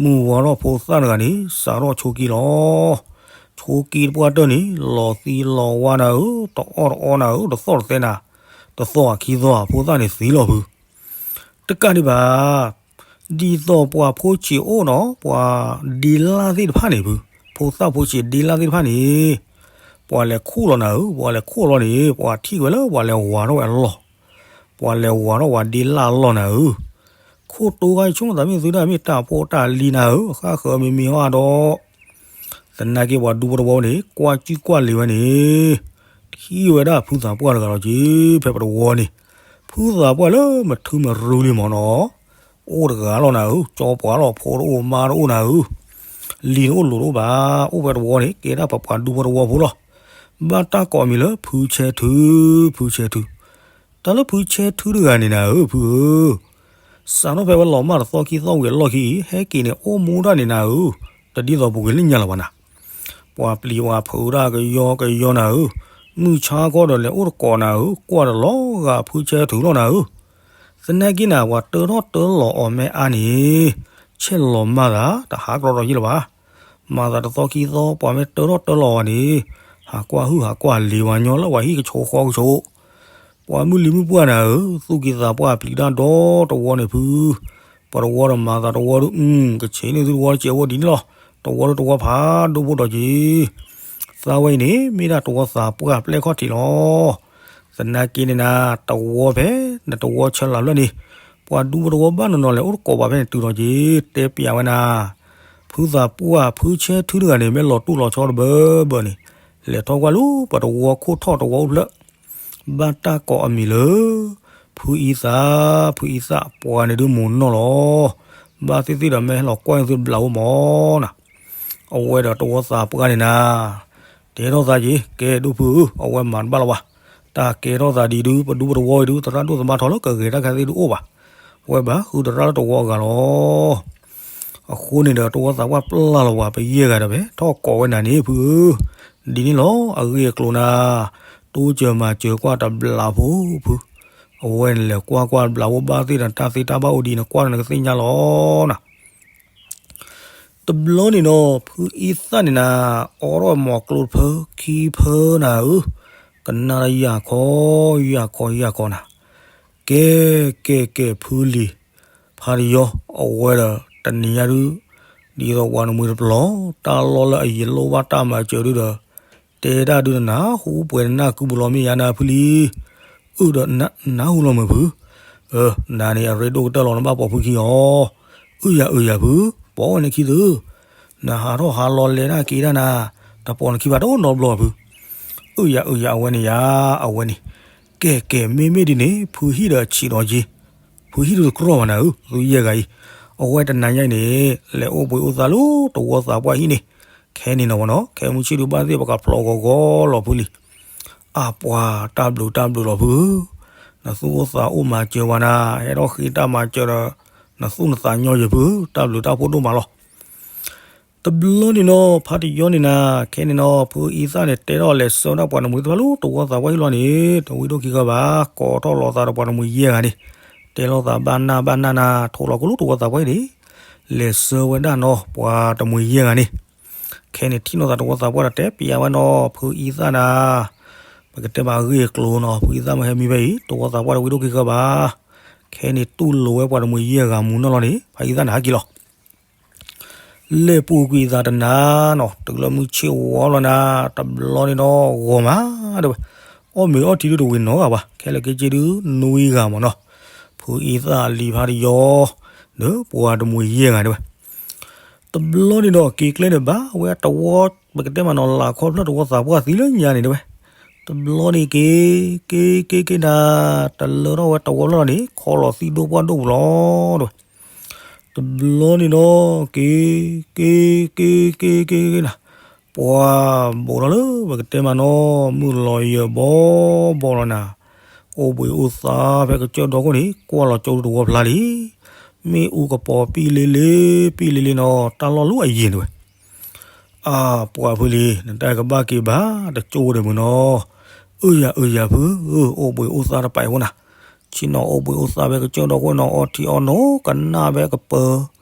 မုၢ်ဝါထီၣ်ဖိသၣ်တဂၤန့ၣ် စးထီၣ်ဆိးက့လီၤ. ဆိးက့တပှၢ်တၢၢ်န့ၣ် လီၤသံလီၤဝါနၤဧၢ, တအီၣ်တအီနၤဧၢ, တသီၣ်တသဲနၤ, တသီၣ်အခံသီၣ် ဖိသၣ်န့ၣ်သံလီၤဖု. တကးဒံးဘၣ် ဒ်သိးပှၤဖိဆံးအိၣ်နီၤ ပှၤဒ့လၣ်သ့ၣ်တဖၣ်န့ၣ်ဖု, ဖိသၣ်ဖိဆံးဒ့လၣ်သ့ၣ်တဖၣ်န့ၣ်, ပှၤလဲၤခိၣ်လီၤနၤဧၢ, ပှၤလဲၤခိၣ်လီၤန့ၣ် ပှၤထံၣ်ဝဲလၢပှၤလဲၤဝၤထီၣ်ဝဲအလီၢ်, ပှၤလဲၤဝၤထီၣ်ဝဲဒ့လၣ်အလီၢ်နၤဧၢ. ခိၣ်တိဂၤဆိကမိၣ်သးမ့ၢ်သုတၢ် မ့ၢ်တၢ်ဖိတၢ်လံၤနၤဧၢ, ဃၣ်ဃၢၤမံၤမံၤဟီဒီး, သနာ်က့ပှၤဒူဖိတဝီန့ၣ် ကွၢ်ကံၣ်ကွၢ်လံၤဝဲန့ၣ်, ထံၣ်ဝဲဒၣ်ဖုသးပှၢ်တဂၤလီၤက့ၤ, ဖဲပတဝီန့ၣ်, ဖုသးပှၢ်လၢမထုမရူလံမ့ၢ်နီၤ, အိၣ်တဂၤလီၤနၤဧၢ, ကၠီပှၤလီၤ ဖိတအိၣ်မါတအိၣ်နၤဧၢ, လံၤတအိၣ်လိၤတအိၣ်ဘၣ်, အိၣ်ဖဲတဝီန့ၣ် ကဲဒၣ်ပပှၤဒူဖိတဝီဖိလီၤ. ဘၣ်တၢ်ကိးအမံၤလၢဖုဆဲထူ, ဖုဆဲထူ တၢ်လၢဖုဆဲထူတဂၤန့ၣ်နၤဧၢ ဖုဧၢ, စးထီၣ်ဖဲဝဲလီၤမၢ်တသီခံသီဝံၤအလီၢ်ခံအံၤ ဟဲက့ၤန့ၣ် အိၣ်မူတၢ်န့ၣ်နၤဧၢ, တဒ်သိးပူၤကွံာ်လၢညါလၢၤဘၣ်နၤ, ပှၤပျံၤပှၤဖုးတၢ်ကယီကယီနၤဧၢ, မုၢ်ဆါခီဒီးလဲၤအိၣ်တကိးနၤဧၢ, ကွၢ်တလီၤဂာ်ဖုဆဲထူလီၤနၤဧၢ. သနာ်က့နၤ ပှၤတၢထီၣ်တၢလီၤအီၤမ့ၢ်အါန့ၣ်, ဆဲးလီၤမၢ်သး တဟးကြီဒီးယ့ၢ်လၢၤဘၣ်. မၤသးတသီခံသီ ပှၤမ့ၢ်တၢထီၣ်တၢလီၤအီၤန့ၣ်, ဟးကွၢ်ဟုၣ်ဟးကွၢ်လံၤဝဲညီလၢပှၤဟံၣ်ကဆိးဃီကဆိး ပှၤမုၢ်လံၤမုၢ်ပှၢ်နၤဧၢ, သူၣ်ကံၤသးပှၢ်ပျံၤတၢ်ဒီတဝီန့ၣ်ဖု, ပတဝီဒီးမၤသးတဝီဒုး, ကဆံးန့ၢ်သုတဝီတကဲးဝဲဒ်န့ၣ်လီၤ. တဝီဒုးတဝီဖးဒိၣ်ဖိဒီးက့ၤ, သးဝဲအံၤန့ၣ် မ့ၢ်ဒၣ်တဝီသးပှၢ်ပျဲၢ်ခီၣ်ထံးလီၤ. သနာ်က့န့ၣ်နၤ, တဝီဖဲ နတဝီဆၢလၢ်ဖျၢၣ်န့ၣ်, ပှၤဒူဖိတဝီဘၣ်နီၤနီၤလဲၤအိၣ်တကိးဘၣ်ဖဲန့ၣ်တုၤဒီးက့ၤ, တဲပျးဝဲနၤ, ဖုသးပှၢ်ဖုဆဲထူတဂၤန့ၣ် မ့ၢ်လီၤတူၢ်လီၤဆီတဘၢဘၢန့ၣ်, လဲၤထီၣ်ကွၢ်လၢပတဝီခိၣ်ထီၣ်တဝီအိၣ်ဖျၢၣ်, ဘၣ်တၢ်ကိးအမံၤလၢ ဖုအံသၣ်, ဖုအံသၣ် ပှၤန့ၣ်ဒုးမိၢ်နီၢ်လီၤ. ဘၣ်သ့ၣ်သ့ၣ်ဒီးမ့ၢ်ဟဲလီၤကွၢ်သုဘျးအိၣ်မးနၤ, အဝဲဒီးတဝီသးပှၢ်န့ၣ်နၤ, တဲထီၣ်သးက့ၤ, ကဲဒိၣ်ဖုဧၢ, အဝဲမၤတဘၣ်လီၤဘၣ်. တၢ်ကဲထီၣ်သးဒ်ဒုး ပဒူပတဝီအံၤဒုး သရၣ်ဒိၣ်သမါထီလၢကဂဲၤတၢ်ခဲသ့ၣ်ဒုးအိၣ်ဘၣ်. ဝဲဘၣ်ဃုသရၣ်လၢတဝီအဂၤလီၤ. အဃိန့ၣ်ဒီးတဝီသးပှၢ်ပျၢ်လီၤဝဲ ပယဲၢ်ဂၤဒီးဖဲ ထီၣ်ကိးဝဲနၤန့ၣ်ဖုဧၢ, ဒ်န့ၣ်လီၤ အဂ့ၢ်အကျိၤနၤ, တိစၢၤမၤစၢၤကွၢ်တဘျးဖိဖု, အဝဲန့ၣ်လဲၤကွၢ်ကွၢ်တဘျးဖိဘၣ်သ့ၣ်ဒီးတၢ်သ့တၢ်ဘၣ်အိၣ်ဒ်နကွၢ်ဒီးနကသ့ၣ်ညါလီၤနၤ. တဘျီန့ၣ်နီၤ ဖုအံသၣ်န့ၣ်နၤ, အိးထီၣ်မီၤကျိတဖၢခံဖၢနၤဧၢ, ကနၣ်တၢ်ယၢ်ခီ, ယၢ်ခီယၢ်ခီနၤ, ကဲ, ကဲကဲဖုလံၤ, ဖါတယီ, အဝဲဒီးတနံၤညါဒုး, ဒ်သိးပှၤတမှံၤတပျီၤ, တၢ်လီၢ်လၢအယံၤလိၣ်ဘၣ်တၢ်မၤစၢၤဒုးဒီး, တဲတၢ်ဒုးနနၢ်ဟူပှဲၤနနၢ်ကုပူၤလီၤမ့ၢ်ယါနၤဖုလံၤ, အုၣ်ဒီးနၢ်ဟူလီၤမုာ်ဖု, အၢ, နၤန့ၣ်အရ့ဒိၣ်ကတၢၢ်လီၤနဘၣ်ပိာ်ဖုခံအီၤ, အုၣ်ယၤအုၣ်ယၤဖု, ပိာ်ဝဲနခံသု, နဟးထီၣ်ဟးလီၤလဲၤတၢ်က့ၤတၢ်နၤ, တပိာ်နခံဘၣ်တအိၣ်နီတဘျီဖု, အုၣ်ယၤအုၣ်ယၤအဝဲန့ၣ်ယါ, အဝဲန့ၣ်, ကဲကဲမ့မ့ၢ်ဒ်န့ၣ် ဖုဟံၣ်ဒီးဆံးဒီးက့ၤ, ဖုဟံၣ်ဒုးတကြီၢ်ဘၣ်နၤဧၢ, သုယဲၢ်ဂၤအံၤ, အဝဲတနၤညါအံၤန့ၣ်, လဲၤအိၣ်ဘှံးအိၣ်သါလၢတဝီသးပှၢ်ဟံၣ်န့ၣ်, ခဲန့ၣ်နီၤဝဲနီၤ ခဲမုၢ်ဆ့ၣ်ဒုးဘၣ်သ့ၣ်ပကဖျိးဂီၤဂီၤလီၤဖုလံၤ, အပှၤတၢ်ဘျုးတၢ်ဘျုးလီၤဖုဧၢ, နသူၣ်အိၣ်သးအိၣ်မၤစၢၤဝဲနၤ, ဟဲထီၣ်ဃ့တၢ်မၤစၢၤဒီး, နသူၣ်နသးညီယဲၢ်ဖု, တၢ်ဘျုးတၢ်ဖှိၣ်ဒိၣ်မးလီၤ. တဘျီန့ၣ်နီၤ ဖါတယီန့ၣ်နၤ, ခဲန့ၣ်နီၤ ဖုအံသၣ်န့ၣ် တဲထီၣ်လဲၤဆှၢဒၣ်ပှၤတမှံၤသ့ၣ်တဖၣ်လၢတဝီသးပှၢ်ဟံၣ်လီၤန့ၣ် တဝံဒိၣ်ခံဃၢၤဘၣ်, ကိးထီၣ်လီၤသးဒီးပှၤတမှံၤယဲၢ်ဂၤန့ၣ်, တဲလိာ်သးဘၣ်နၢ်ဘၣ်နၢ်နၤ, ထိးလီၤကိၣ်လၢတဝီသးပှၢ်အံၤန့ၣ်, လဲၤဆှၢဝဲဒၣ်နီၤ ပှၤတမှံၤယဲၢ်ဂၤန့ၣ်, ခဲန့ၣ်ထံၣ်နီၤသးတဝီသးပှၢ်ဒီးတဲပျးဝဲနီၤ ဖုအံသၣ်နၤ, ပကတဲဘၣ်အဂ့ၢ်အကျိၤနီၤ ဖုအံသၣ်မ့ၢ်ဟဲမံဖဲအံၤ တဝီသးပှၢ်တဝံဒိၣ်ခံဃၢၤဘၣ်, ခဲန့ၣ်တူၢ်လိာ်ဝဲပှၤတမှံၤယဲၢ်ဂၤမူနီၢ်လီၤန့ၣ် ဖုအံသၣ်န့ၣ်ဟဲက့ၤလီၤ လဲၤပူၤကွံာ်သးတနၤနီၤ တုၤလၢမုၢ်ဆ့ၣ်ဝီလီၤနၤ, တဘျီန့ၣ်နီၤ ဂီၤမးတဲဝဲ, အီၣ်မ့ၤအီထံဒုးတဝံၤနီတဂၤဘၣ်, ခဲလၢာ်ခဲဆ့ဒုး နွံဂၤမ့ၢ်နီၤ, ဖုအံသၣ်လံၤဖါတယီၤ ဒီးပှၤတမှံၤယဲၢ်ဂၤတဲဝဲ. တဘျီန့ၣ်ဒီးက့ၤကျဲန့ၣ် ဘၣ်ဝဲတဝီ ပကတဲမးနီၤ လၢ်ခီဖျၢၣ်တဝီသးပှၢ်သံလၢညါန့ၣ်တဲဝဲ. တဘျီန့ၣ်က့ၤ က့ၤက့ၤက့ၤနၤ တလၢထီၣ်ဝဲတဝီဖျၢၣ်လီၤန့ၣ် ခီလီၤသံၣ်ဒိၣ်ပှၢ်ဒိၣ်ပူၤလီၤတဲဝဲ. တဘျီန့ၣ်ဒီး က့ၤ က့ၤ က့ၤ က့ၤ က့ၤ က့ၤ က့ၤနၤ, ပှၤဘူးထီၣ်လၢ ပကတဲမးနီၤ မုၢ်လီၤယၢၤဘီဘီလီၤနၤ, အိၣ်ဘှံးအိၣ်သါဖဲကစၢၢ်ဒီခိၣ်န့ၣ် ကွၢ်လီၤကၠိတဝီဖျါလံ, မ့ၣ်အူကပီၤပံၣ်လ့လ့ ပံၣ်လ့လ့နီၤ တၢ်လီၢ်လၢအယံၤတဲဝဲ. အၢ ပှၤဖုလံၤ နတၢ်ကဘၣ်က့ၤဘၣ်တကၠိဒီးမုၢ်နီၤ, အၢယၤအၢယၤဖု အိၣ်ဘှံးအိၣ်သါတပာ်အဃိနၤ, ဆ့ၣ်နီၤအိၣ်ဘှံးအိၣ်သါဖဲကစၢၢ်ဒီခိၣ်နီၤ အီထံအီနိ ကနၣ်ဖဲကပၢၤ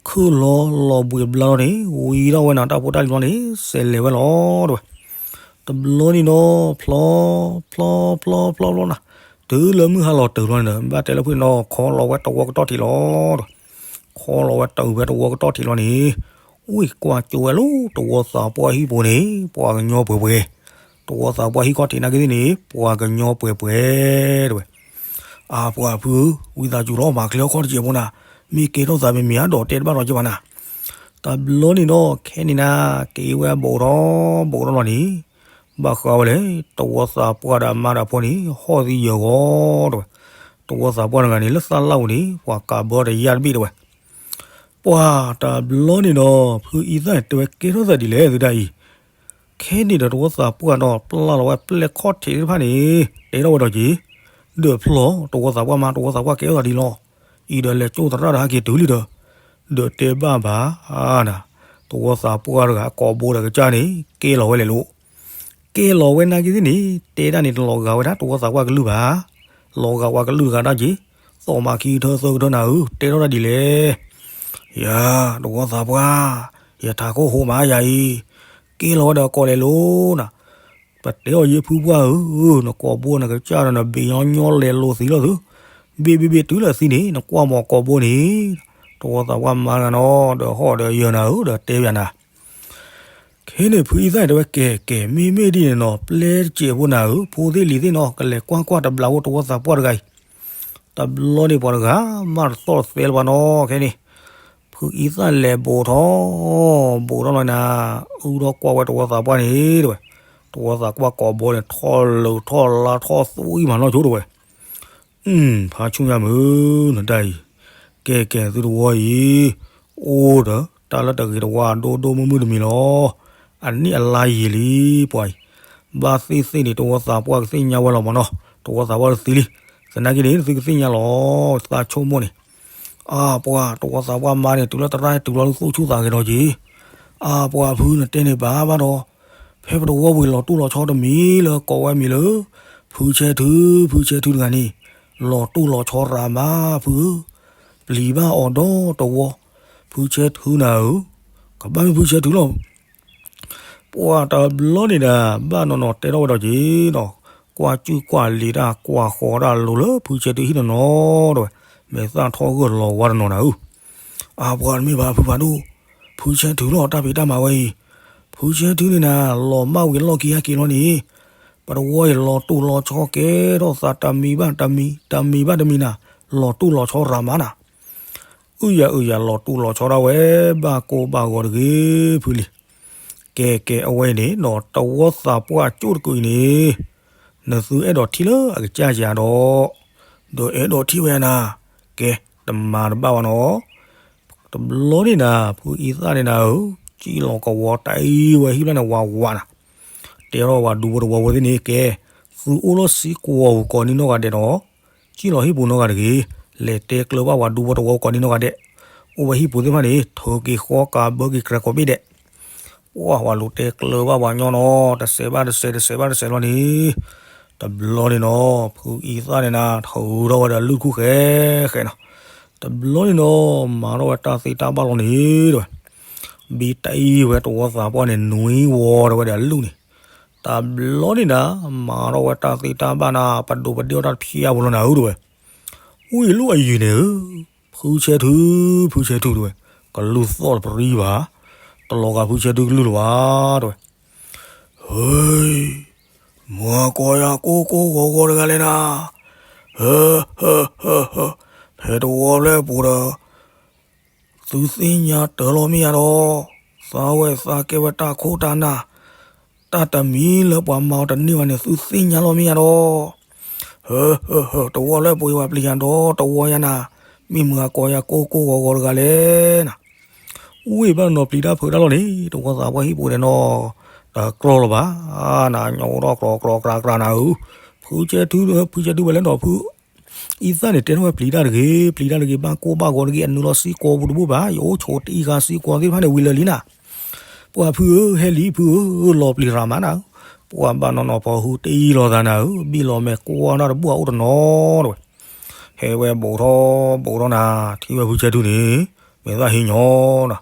ခုၣ်လီၤလီၤဘှံးဘျါလီၤန့ၣ် ဝံၤထီၣ်ဝဲနၤတၢ်ဖိတၢ်လံၤဘျီန့ၣ် စဲးလဲၤဝဲလီၤတဲဝဲ. တဘျီန့ၣ်နီၤ ဖျီ ဖျီ ဖျီ ဖျီ ဖျီနၤ, တုၤလၢမုၢ်ဟါလီၤတၢၤလီၤန့ၣ် ဘၣ်တဲလၢဖုန့ၣ်နီၤ ခီလီၤဝဲတဝီကတီၢ်ထံးလီၤတဲဝဲ. ခီလီၤဝဲတၢ်ဖဲတဝီကတီၢ်ထံးလီၤန့ၣ် ဝံၢ်ကွၢ်ကၠိဝဲလၢတဝီသးပှၢ်ဟံၣ်ပူၤန့ၣ် ပှၤကညီပှဲၤပှဲၤ, တဝီသးပှၢ်ဟံၣ်ခီၣ်ထံးနာ်က့သ့ၣ်န့ၣ် ပှၤကညီပှဲၤပှဲၤတဲဝဲ. အၢ ပှၤဖု ဝံသးစူၤလီၤ မၤချ့အခီၣ်တစဲးဖိနၤ, မ့ၢ်ကဲထီၣ်သးမ့မ့ၢ်အဒီးတဲတဘၣ်ထီးက့ဘၣ်နၤ. တဘျီန့ၣ်နီၤ ခဲန့ၣ်နၤ က့ၤဝဲဘူးထီၣ်ဘူးထီၣ်လီၤန့ၣ် ဘၣ်ဃးဝဲလဲၣ် တဝီသးပှၢ်ဒီးအမါဒီးအဖိန့ၣ် ဟီၣ်သံယၢၤဂီၤတဲဝဲ. တဝီသးပှၢ်တဂၤန့ၣ် လၢသးလၢ်ပူၤန့ၣ် ပှၤကးဘၢတယၢ်တဘ့ၣ်တဲဝဲ. ပှၤတဘျီန့ၣ်ဒီး ဖုအံသၣ်တဲဝဲ ကဲထီၣ်သးဒ်လဲၣ်သုဒၣ်အံၤ, ခဲန့ၣ်ဒီးတဝီသးပှၢ်ဒီးပျၢ်လီၤဝဲပျဲၢ်ခီၣ်ထံးသ့ၣ်တဖၣ်န့ၣ် တဲထီၣ်ဝဲဒီးက့ၤ, ဒီးဖျီ တဝီသးပှၢ်မါ တဝီသးပှၢ်ကဲထီၣ်သးဒ်လီၤ, အံၤဒီးလဲၤကၠိသရၣ်ဒီးဟဲက့ၤတုၤလံဒီး, ဒီးတဲဘၣ်ဘၣ်နၤ, တဝီသးပှၢ်တဂၤအကိာ်ဘိဒီးကစၢ်န့ၣ် ကဲလီၤဝဲလဲၣ်လိၤ ကဲလီၤဝဲနာ်က့သ့ၣ်န့ၣ် တဲဒၣ်န့ၣ်တလီၤဂာ်ဝဲဒၣ်တဝီသးပှၢ်ကလုၢ်ဘၣ်, လီၤဂာ်ပှၤကလုၢ်တဂၤဒၣ်က့ၤ, သီၣ်မးခံကထၢသၢကထၢနၤဧၢ တဲထီၣ်တၢ်ဒ်လဲၣ်. ယၤ တဝီသးပှၢ်, ယထးခိၣ်ဟိမးယၤအံၤ, ကဲလီၤဝဲဒီးအကိာ်လဲၣ်လိၤနၤ, ပတဲအီၤယ့ၢ်ဖုပှၢ်ဧၢ, နကိာ်ဘိနကစၢ်ဒီးနဘ့ၣ်ညီညီလဲၤလိၤသံလီၤသု, ဘ့ၣ်ဘ့ၣ်ဘ့ၣ်တုၤလၢသံန့ၣ် နကွၢ်မီၤကိာ်ဘိန့ၣ်, တဝီသးပှၢ်မါတဂၤနီၤ ဒီးဟီၣ်ဒီးယၢၤနၤဧၢ ဒီးတဲဘၣ်နၤ ခဲန့ၣ်ဖုအံသၣ်တဲဝဲ ကဲကဲ မ့မ့ၢ်ဒ်န့ၣ်နီၤ ပျဲတစဲးဖိနၤဧၢ, ဖိသ့ၣ်လံၤသ့ၣ်နီၤ ကလဲၤကွၢ်ကွၢ်တဘျီဖိတဝီသးပှၢ်တဂၤအံၤ, တဘျီန့ၣ်ပှၤတဂၤ မၤတသီၣ်တသဲလၢၤဘၣ်နီၤ ခဲန့ၣ်, ဖုအံသၣ်လဲၤဘူးထီၣ်, ဘူးထီၣ်လီၤနၤ, အုၣ်ထီၣ်ကွၢ်ဝဲတဝီသးပှၢ်န့ၣ်တဲဝဲ, တဝီသးပှၢ်ကိာ်ဘိန့ၣ် ထီၣ်လၢထီၣ်လါထီၣ်သွံမးနီၢ်ဆိတဲဝဲ ဖါဆူညါမုၢ် နတၢ်အံၤ, ကဲကဲသုတဝီအံၤ, အိၣ်ဒီးတၢ်လၢတဂ့ၤတဝါအဒိဒိၣ်မုၢ်မုၢ်တမံၤလီၤ. အနံၣ်အလါယံာ်လံပှၤအံၤ, ဘၣ်သ့ၣ်သ့ၣ်န့ၣ် တဝီသးပှၢ်ကသ့ၣ်ညါဝဲလီၤမးနီၤ, တဝီသးပှၢ်တသံလံ, သနာ်က့န့ၣ် သုကသ့ၣ်ညါလီၤ, သးဆိကမိၣ်န့ၣ် အါပှၤ တဝီသးပှၢ်မါန့ၣ် တုၤလၢတရၣ်တုၤလီၤလၢသူၣ်ဆူၣ်သးဂဲၤဒီးက့ၤ, အါပှၤဖုနတဲန့ၣ်ဘၣ်ဘၣ်ဒီး, ဖဲပတဝီဝံၤလီၤတိၢ်လီၤဆီတမံၤလၢကိးဝဲမံၤလၢ ဖုဆဲထု ဖုဆဲထုတဂၤန့ၣ်, လီၤတိၢ်လီၤဆီရၤမးဖုဧၢ, ပျံၤဘၣ်အီၤဒီတဝီ, ဖုဆဲထုနၤဧၢ, ကဘၣ်မ့ၢ်ဖုဆဲထုလီၤ ပှၤတဘျီန့ၣ်ဒၣ် ဘၣ်နီၢ်နီၢ်တဲထီၣ်ဝဲဒီးက့ၤနီၤ, ကွၢ်ကူၣ်ကွၢ်လံၤတၢ်ကွၢ်ဃီၤတၢ်လိၤလၢဖုဆဲထုဟံၣ်နီၢ်နီၢ်တဲဝဲ, မဲာ်သၣ်ထီၣ်ဂၢၢ်လီၤဝါတနီၤနၤဧၢ, အါပှၤတမ့ၢ်ဘၣ်ဖုဖးဒိၣ်, ဖုဆဲထုလီၤတၢ်ဖံးတၢ်မၤဝဲအံၤ, ဖုဆဲထုန့ၣ်နၤ လီၤမၢ်ဝံၤလီၢ်ခံဟဲက့ၤလီၤန့ၣ်, ပတဝီအံၤလီၤတိၢ်လီၤဆီကဲထီၣ်သးတမံၤဘၣ်တမံၤ တမံၤဘၣ်တမံၤနၤ, လီၤတိၢ်လီၤဆီရၤမးနၤ အုၣ်ယၤအုၣ်ယၤလီၤတိၢ်လီၤဆီဒၣ်ဝဲ ဘၣ်ကိၢ်ဘၣ်ဂီၤတဂ့ၤ ဖုလံၤ, ကဲကဲအဝဲအံၤန့ၣ်နီၤ တဝီသးပှၢ်ကၠိၣ်တကုာ်အံၤန့ၣ်, နသုအဲၣ်ဒိးထံၣ်လၢအကစၢ်ယၤဒီး, ဒီးအဲၣ်ဒိးထံၣ်ဝဲနၤ, ကဲ, တမၤတဘၣ်ဘၣ်နီၤ, တဘျီန့ၣ်နၤ ဖုအံသၣ်န့ၣ်နၤဧၢ, စံၣ်လီၤကဝီၤတၢ်အံၤဝဲဟံၣ်ဖျၢၣ်န့ၣ်ဝးဝးနၤ, တဲထီၣ်ဝဲဒူဖိတဝီဖိသ့ၣ်န့ၣ် ကဲ, သုအိၣ်လီၤစံကိးဂၤကိးနံၤနီၢ်ဂၤဒဲးဒီး စံၣ်လီၤဟံၣ်ပူၤနီၢ်ဂၤတဂ့ၤ, လဲၤတဲကျၢၤဘၣ်ပှၤဒူဖိတဝီကိးနံၤနီၢ်ဂၤဒဲး, အိၣ်ဝဲဟံၣ်ပူၤသ့ၣ်တဖၣ်န့ၣ် ထုးက့ၤဃီကးဘၢက့ၤကြဲးကိးဘ့ၣ်ဒဲး, ပှၤဝဲလိၤတဲကျၢၤဘၣ်ပှၤညီနီၤ တစဲးဘၣ်တစဲး တစဲးဘၣ်တစဲးလီၤန့ၣ်, တဘျီန့ၣ်နီၤ ဖုအံသၣ်န့ၣ်နၤ ထုးထီၣ်ဝဲဒီးလုၢ်ခိၣ်ဃဲဃဲနီၤ, တဘျီန့ၣ်နီၤ မၤထီၣ်ဝဲတၢ်သ့တၢ်ဘၣ်လီၤန့ၣ်တဲဝဲ, ဘံတၢ်အံၤဝဲတဝီသးပှၢ်န့ၣ် နွံဝီၤဒီးဝဲဒီးလုၢ်န့ၣ်, တဘျီန့ၣ်နၤ မၤထီၣ်ဝဲတၢ်သ့တၢ်ဘၣ်နၤ ပဒိးပဒ့ၣ်အီၣ်တၢ်တဖျါဖိလီၤနၤဧၢတဲဝဲ, ဝံၤလၢအယံၤန့ၣ်ဧၢ, ဖုဆဲထု, ဖုဆဲထုတဲဝဲ, ကလုၢ်သီၣ်တပရံဘၣ်, တလီၤဂာ်ဖုဆဲထုကလုၢ်လၢၤဘၣ်တဲဝဲ, ဟၢ မုၢ်ဂၤကိးယၤကိၢ်ကိၢ်ဂီၤဂီၤတဂၤလဲၣ်နၤ, ဟၢ ဟၢ ဟၢ ဟၢ, ဖဲတဝီဖျၢၣ်ပူၤဒီး သုသ့ၣ်ညါတၢ်လီၤမ့ၢ်ဧါဒီး, သးဝဲသးကဲဝဲတၢ်ခိၣ်တၢ်နၢ်, တၢ်တမံၤလၢပှၤမၤအီၤတန့ၢ်ဘၣ်န့ၣ် သုသ့ၣ်ညါလီၤမ့ၢ်ဧါဒီး, ဟၢ ဟၢ ဟၢ, တဝီဖျၢၣ်ပူၤအံၤ ပှၤပျံၤယၤဒီးတဝီယၤနၤ, မ့ၢ်မုၢ်ဂၤကိးယၤကိၢ်ကိၢ်ဂီၤဂီၤတဂၤလဲၣ်နၤ. ဝ့ၢ်ဘၣ်နီၤပျံၤတၢ်ဖုးတၢ်လီၤန့ၣ် တဝီသးပှၢ်ဟံၣ်ပူၤန့ၣ်နီၤ, တကြၢးလၢၤဘၣ်, နညိးဒီးကျီကျီကျါကျါနၤဧၢ, ဖုကဲထူ ဖုကဲထူဝဲလၢနီၤဖု အံသၣ်န့ၣ် တဲထီၣ်ဝဲပျံၤတၢ်တဂ့ၤ, ပျံၤတၢ်တဂ့ၤ, ဘၣ်ကိၢ်ဘၣ်ဂီၤတဂ့ၤ, အနုာ်လီၤစ့ကိးပူၤတဘိဘၣ်, ယအိၣ်ဆိးတအံၤဃါစ့ကိးသ့ၣ်တဖၣ်န့ၣ် ဝံၤလၢာ်လံနၤ. ပှၤဖုဧၢ, ဟဲလံဖုဧၢ, လီၤပျံၤရၤမးနၤဧၢ, ပှၤဘၣ်နီၢ်နီၢ်ဖီဟူတအံလီၤသးနၤဧၢ, ဘံၣ်လီၤမဲာ်ကွၢ်နၢ်တဘူၣ်အအိၣ်တနီၤတဝဲ, ဟဲဝဲဘူးထီၣ်ဘူးထီၣ်နၤ, ထံၣ်ဝဲဖုဆဲထူန့ၣ်, မ့ၢ်သးဟံးညီနၤ,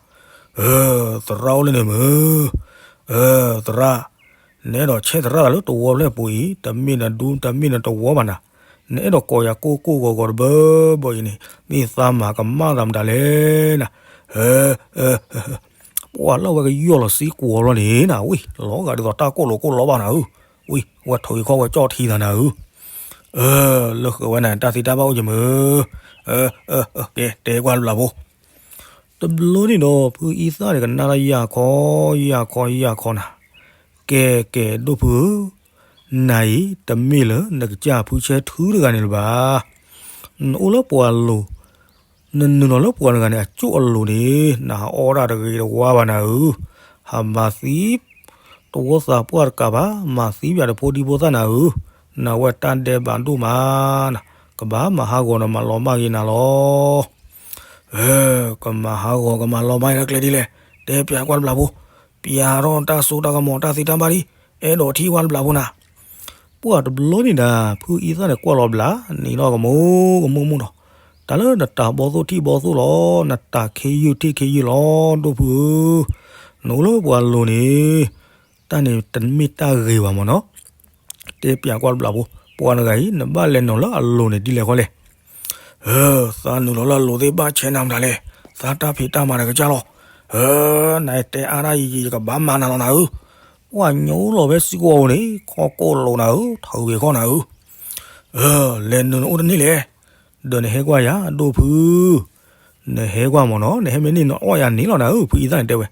သရၣ်အိၣ်လၢန့ၣ်မုၢ်, သရၣ် နအဲၣ်ဒိးဆဲးသရၣ်သးလၢတဝီဖျၢၣ်ပူၤအံၤ, တမ့ၢ်နဒူ တမ့ၢ်နတဝီဘၣ်နၤ, နအဲၣ်ဒိးကိးယၤကိၢ်ကိၢ်ဂီၤဂီၤတဘၢဘၢအံၤန့ၣ် မ့ၢ်သးမၤကမၣ်သးမတၤလဲၣ်နၤ, ပှၤလၢအဝဲကယီၢ်လီၤစ့ကိးလီၤန့ၣ်နၤ, ဝံၤ လီၤဂာ်ဒ်သိးတၢ်ကိၢ်လိာ်ကိၢ်လီဘၣ်နၤဧၢ, ဝံၤ ဝဲထိးအံၤခီၣ်ဝဲကၠီၣ်ထံသးနၤဧၢ, လၢဃုာ်ဝဲန့ၣ် တၢ်သံတၢ်ဘၣ်အိၣ်ယမုၢ်, ကဲ တဲကွၢ်တဘျီဖိ တဘျီန့ၣ်ဒီး ဖုအံသၣ်န့ၣ် ကနၣ်တၢ်ယၢ်ခီ ယၢ်ခီ ယၢ်ခီနၤ, ကဲ ကဲ ဒိၣ်ဖုဧၢ, နၤအံၤ တမ့ၢ်လၢနကစၢ်ဖုဆဲထူတဂၤန့ၣ်လၢၤဘၣ်. နအိၣ်လၢပှၤလိၤ, နနုာ်လီၤလၢပှၤတဂၤန့ၣ် အကၠိၣ်အလိၤန့ၣ် နဟးအီၣ်ဒၣ်တဂ့ၤတဝါဘၣ်နၤဧၢ, ဟးမၤသံ တဝီသးပှၢ်တကးဘၣ်, မၤသံပၠးတဖိဒံဖိသၣ်နၤဧၢ, နဝဲတၢ်ဒဲးဘးဒိၣ်မးနၤ, ကဘၣ်မၤဟးဂီၤဒီးမၤလီၤမၢ်ဂ့ၤနၤလီၤ. ကမၤဟးဂီၤကမၤလီၤမၢ်ဂ့ၤတၢ်ကျဲဒ်လဲၣ်, တဲပၠးကွၢ်တဘျီဖိ, ပၠးထီၣ်တၢ်စိတၢ်ကမီၤတၢ်သံတၢ်ဘၣ်ဒ်, အဲၣ်ဒိးထံၣ်ကွၢ်တဘျီဖိနၤ. ပှၢ်တဘျီန့ၣ်ဒၣ် ဖုအံသၣ်န့ၣ်ကွၢ်လီၤဘျး, နံၤဒီးကမိၢ်ကမိၢ်မူဒီး, တၢ်လၢနတၢ်ဘီသိၣ်ထံၣ်ဘီသိၣ်လီၤ, နတၢ်ခ့ယုၢ်ထံၣ်ခ့ယုၢ်လီၤ, ဒိၣ်ဖုဧၢ, နအိၣ်လၢပှၤလိၤန့ၣ် တၢ်န့ၣ်တမ့ၢ်တၢ်ဂ့ၤဘၣ်မ့ၢ်နီၤ, တဲပၠးကွၢ်တဘျီဖိ, ပှၤတဂၤအံၤ နဘၣ်လဲၤနုာ်လၢအလိၤန့ၣ်ဒ်လဲၣ်ဃီလဲၣ်. သးနုာ်လီၤလၢအလိၤသ့ၣ်ဘၣ်ဆဲးနၤမတၤလဲၣ်, သးတၢ်ဖံးတၢ်မၤဒီးကစၢ်လီၤ. နတဲအါဒၣ်ယံာ်ယံာ် ယကဘၣ်မၤနၤလီၤနၤဧၢ, ပှၤညိလီၤဝဲစ့ကိးဧိၤန့ၣ် ခီၣ်ကိၢ်လိၤနၤဧၢ, ထီၣ်ဂ့ၤခီၣ်နၤဧၢ, လဲၤနုာ်နအိၣ်တန့ၢ်လဲၣ်, ဒီးနဟဲကွၢ်ယၤ ဒိၣ်ဖု နဟဲကွၢ်မ့ၢ်နီၤ, နဟဲမ့ၢ်န့ၢ်နအီၣ်ယၤန့ၣ်လီၤနၤဧၢ, ဖုအံသၣ်န့ၣ်တဲဝဲ,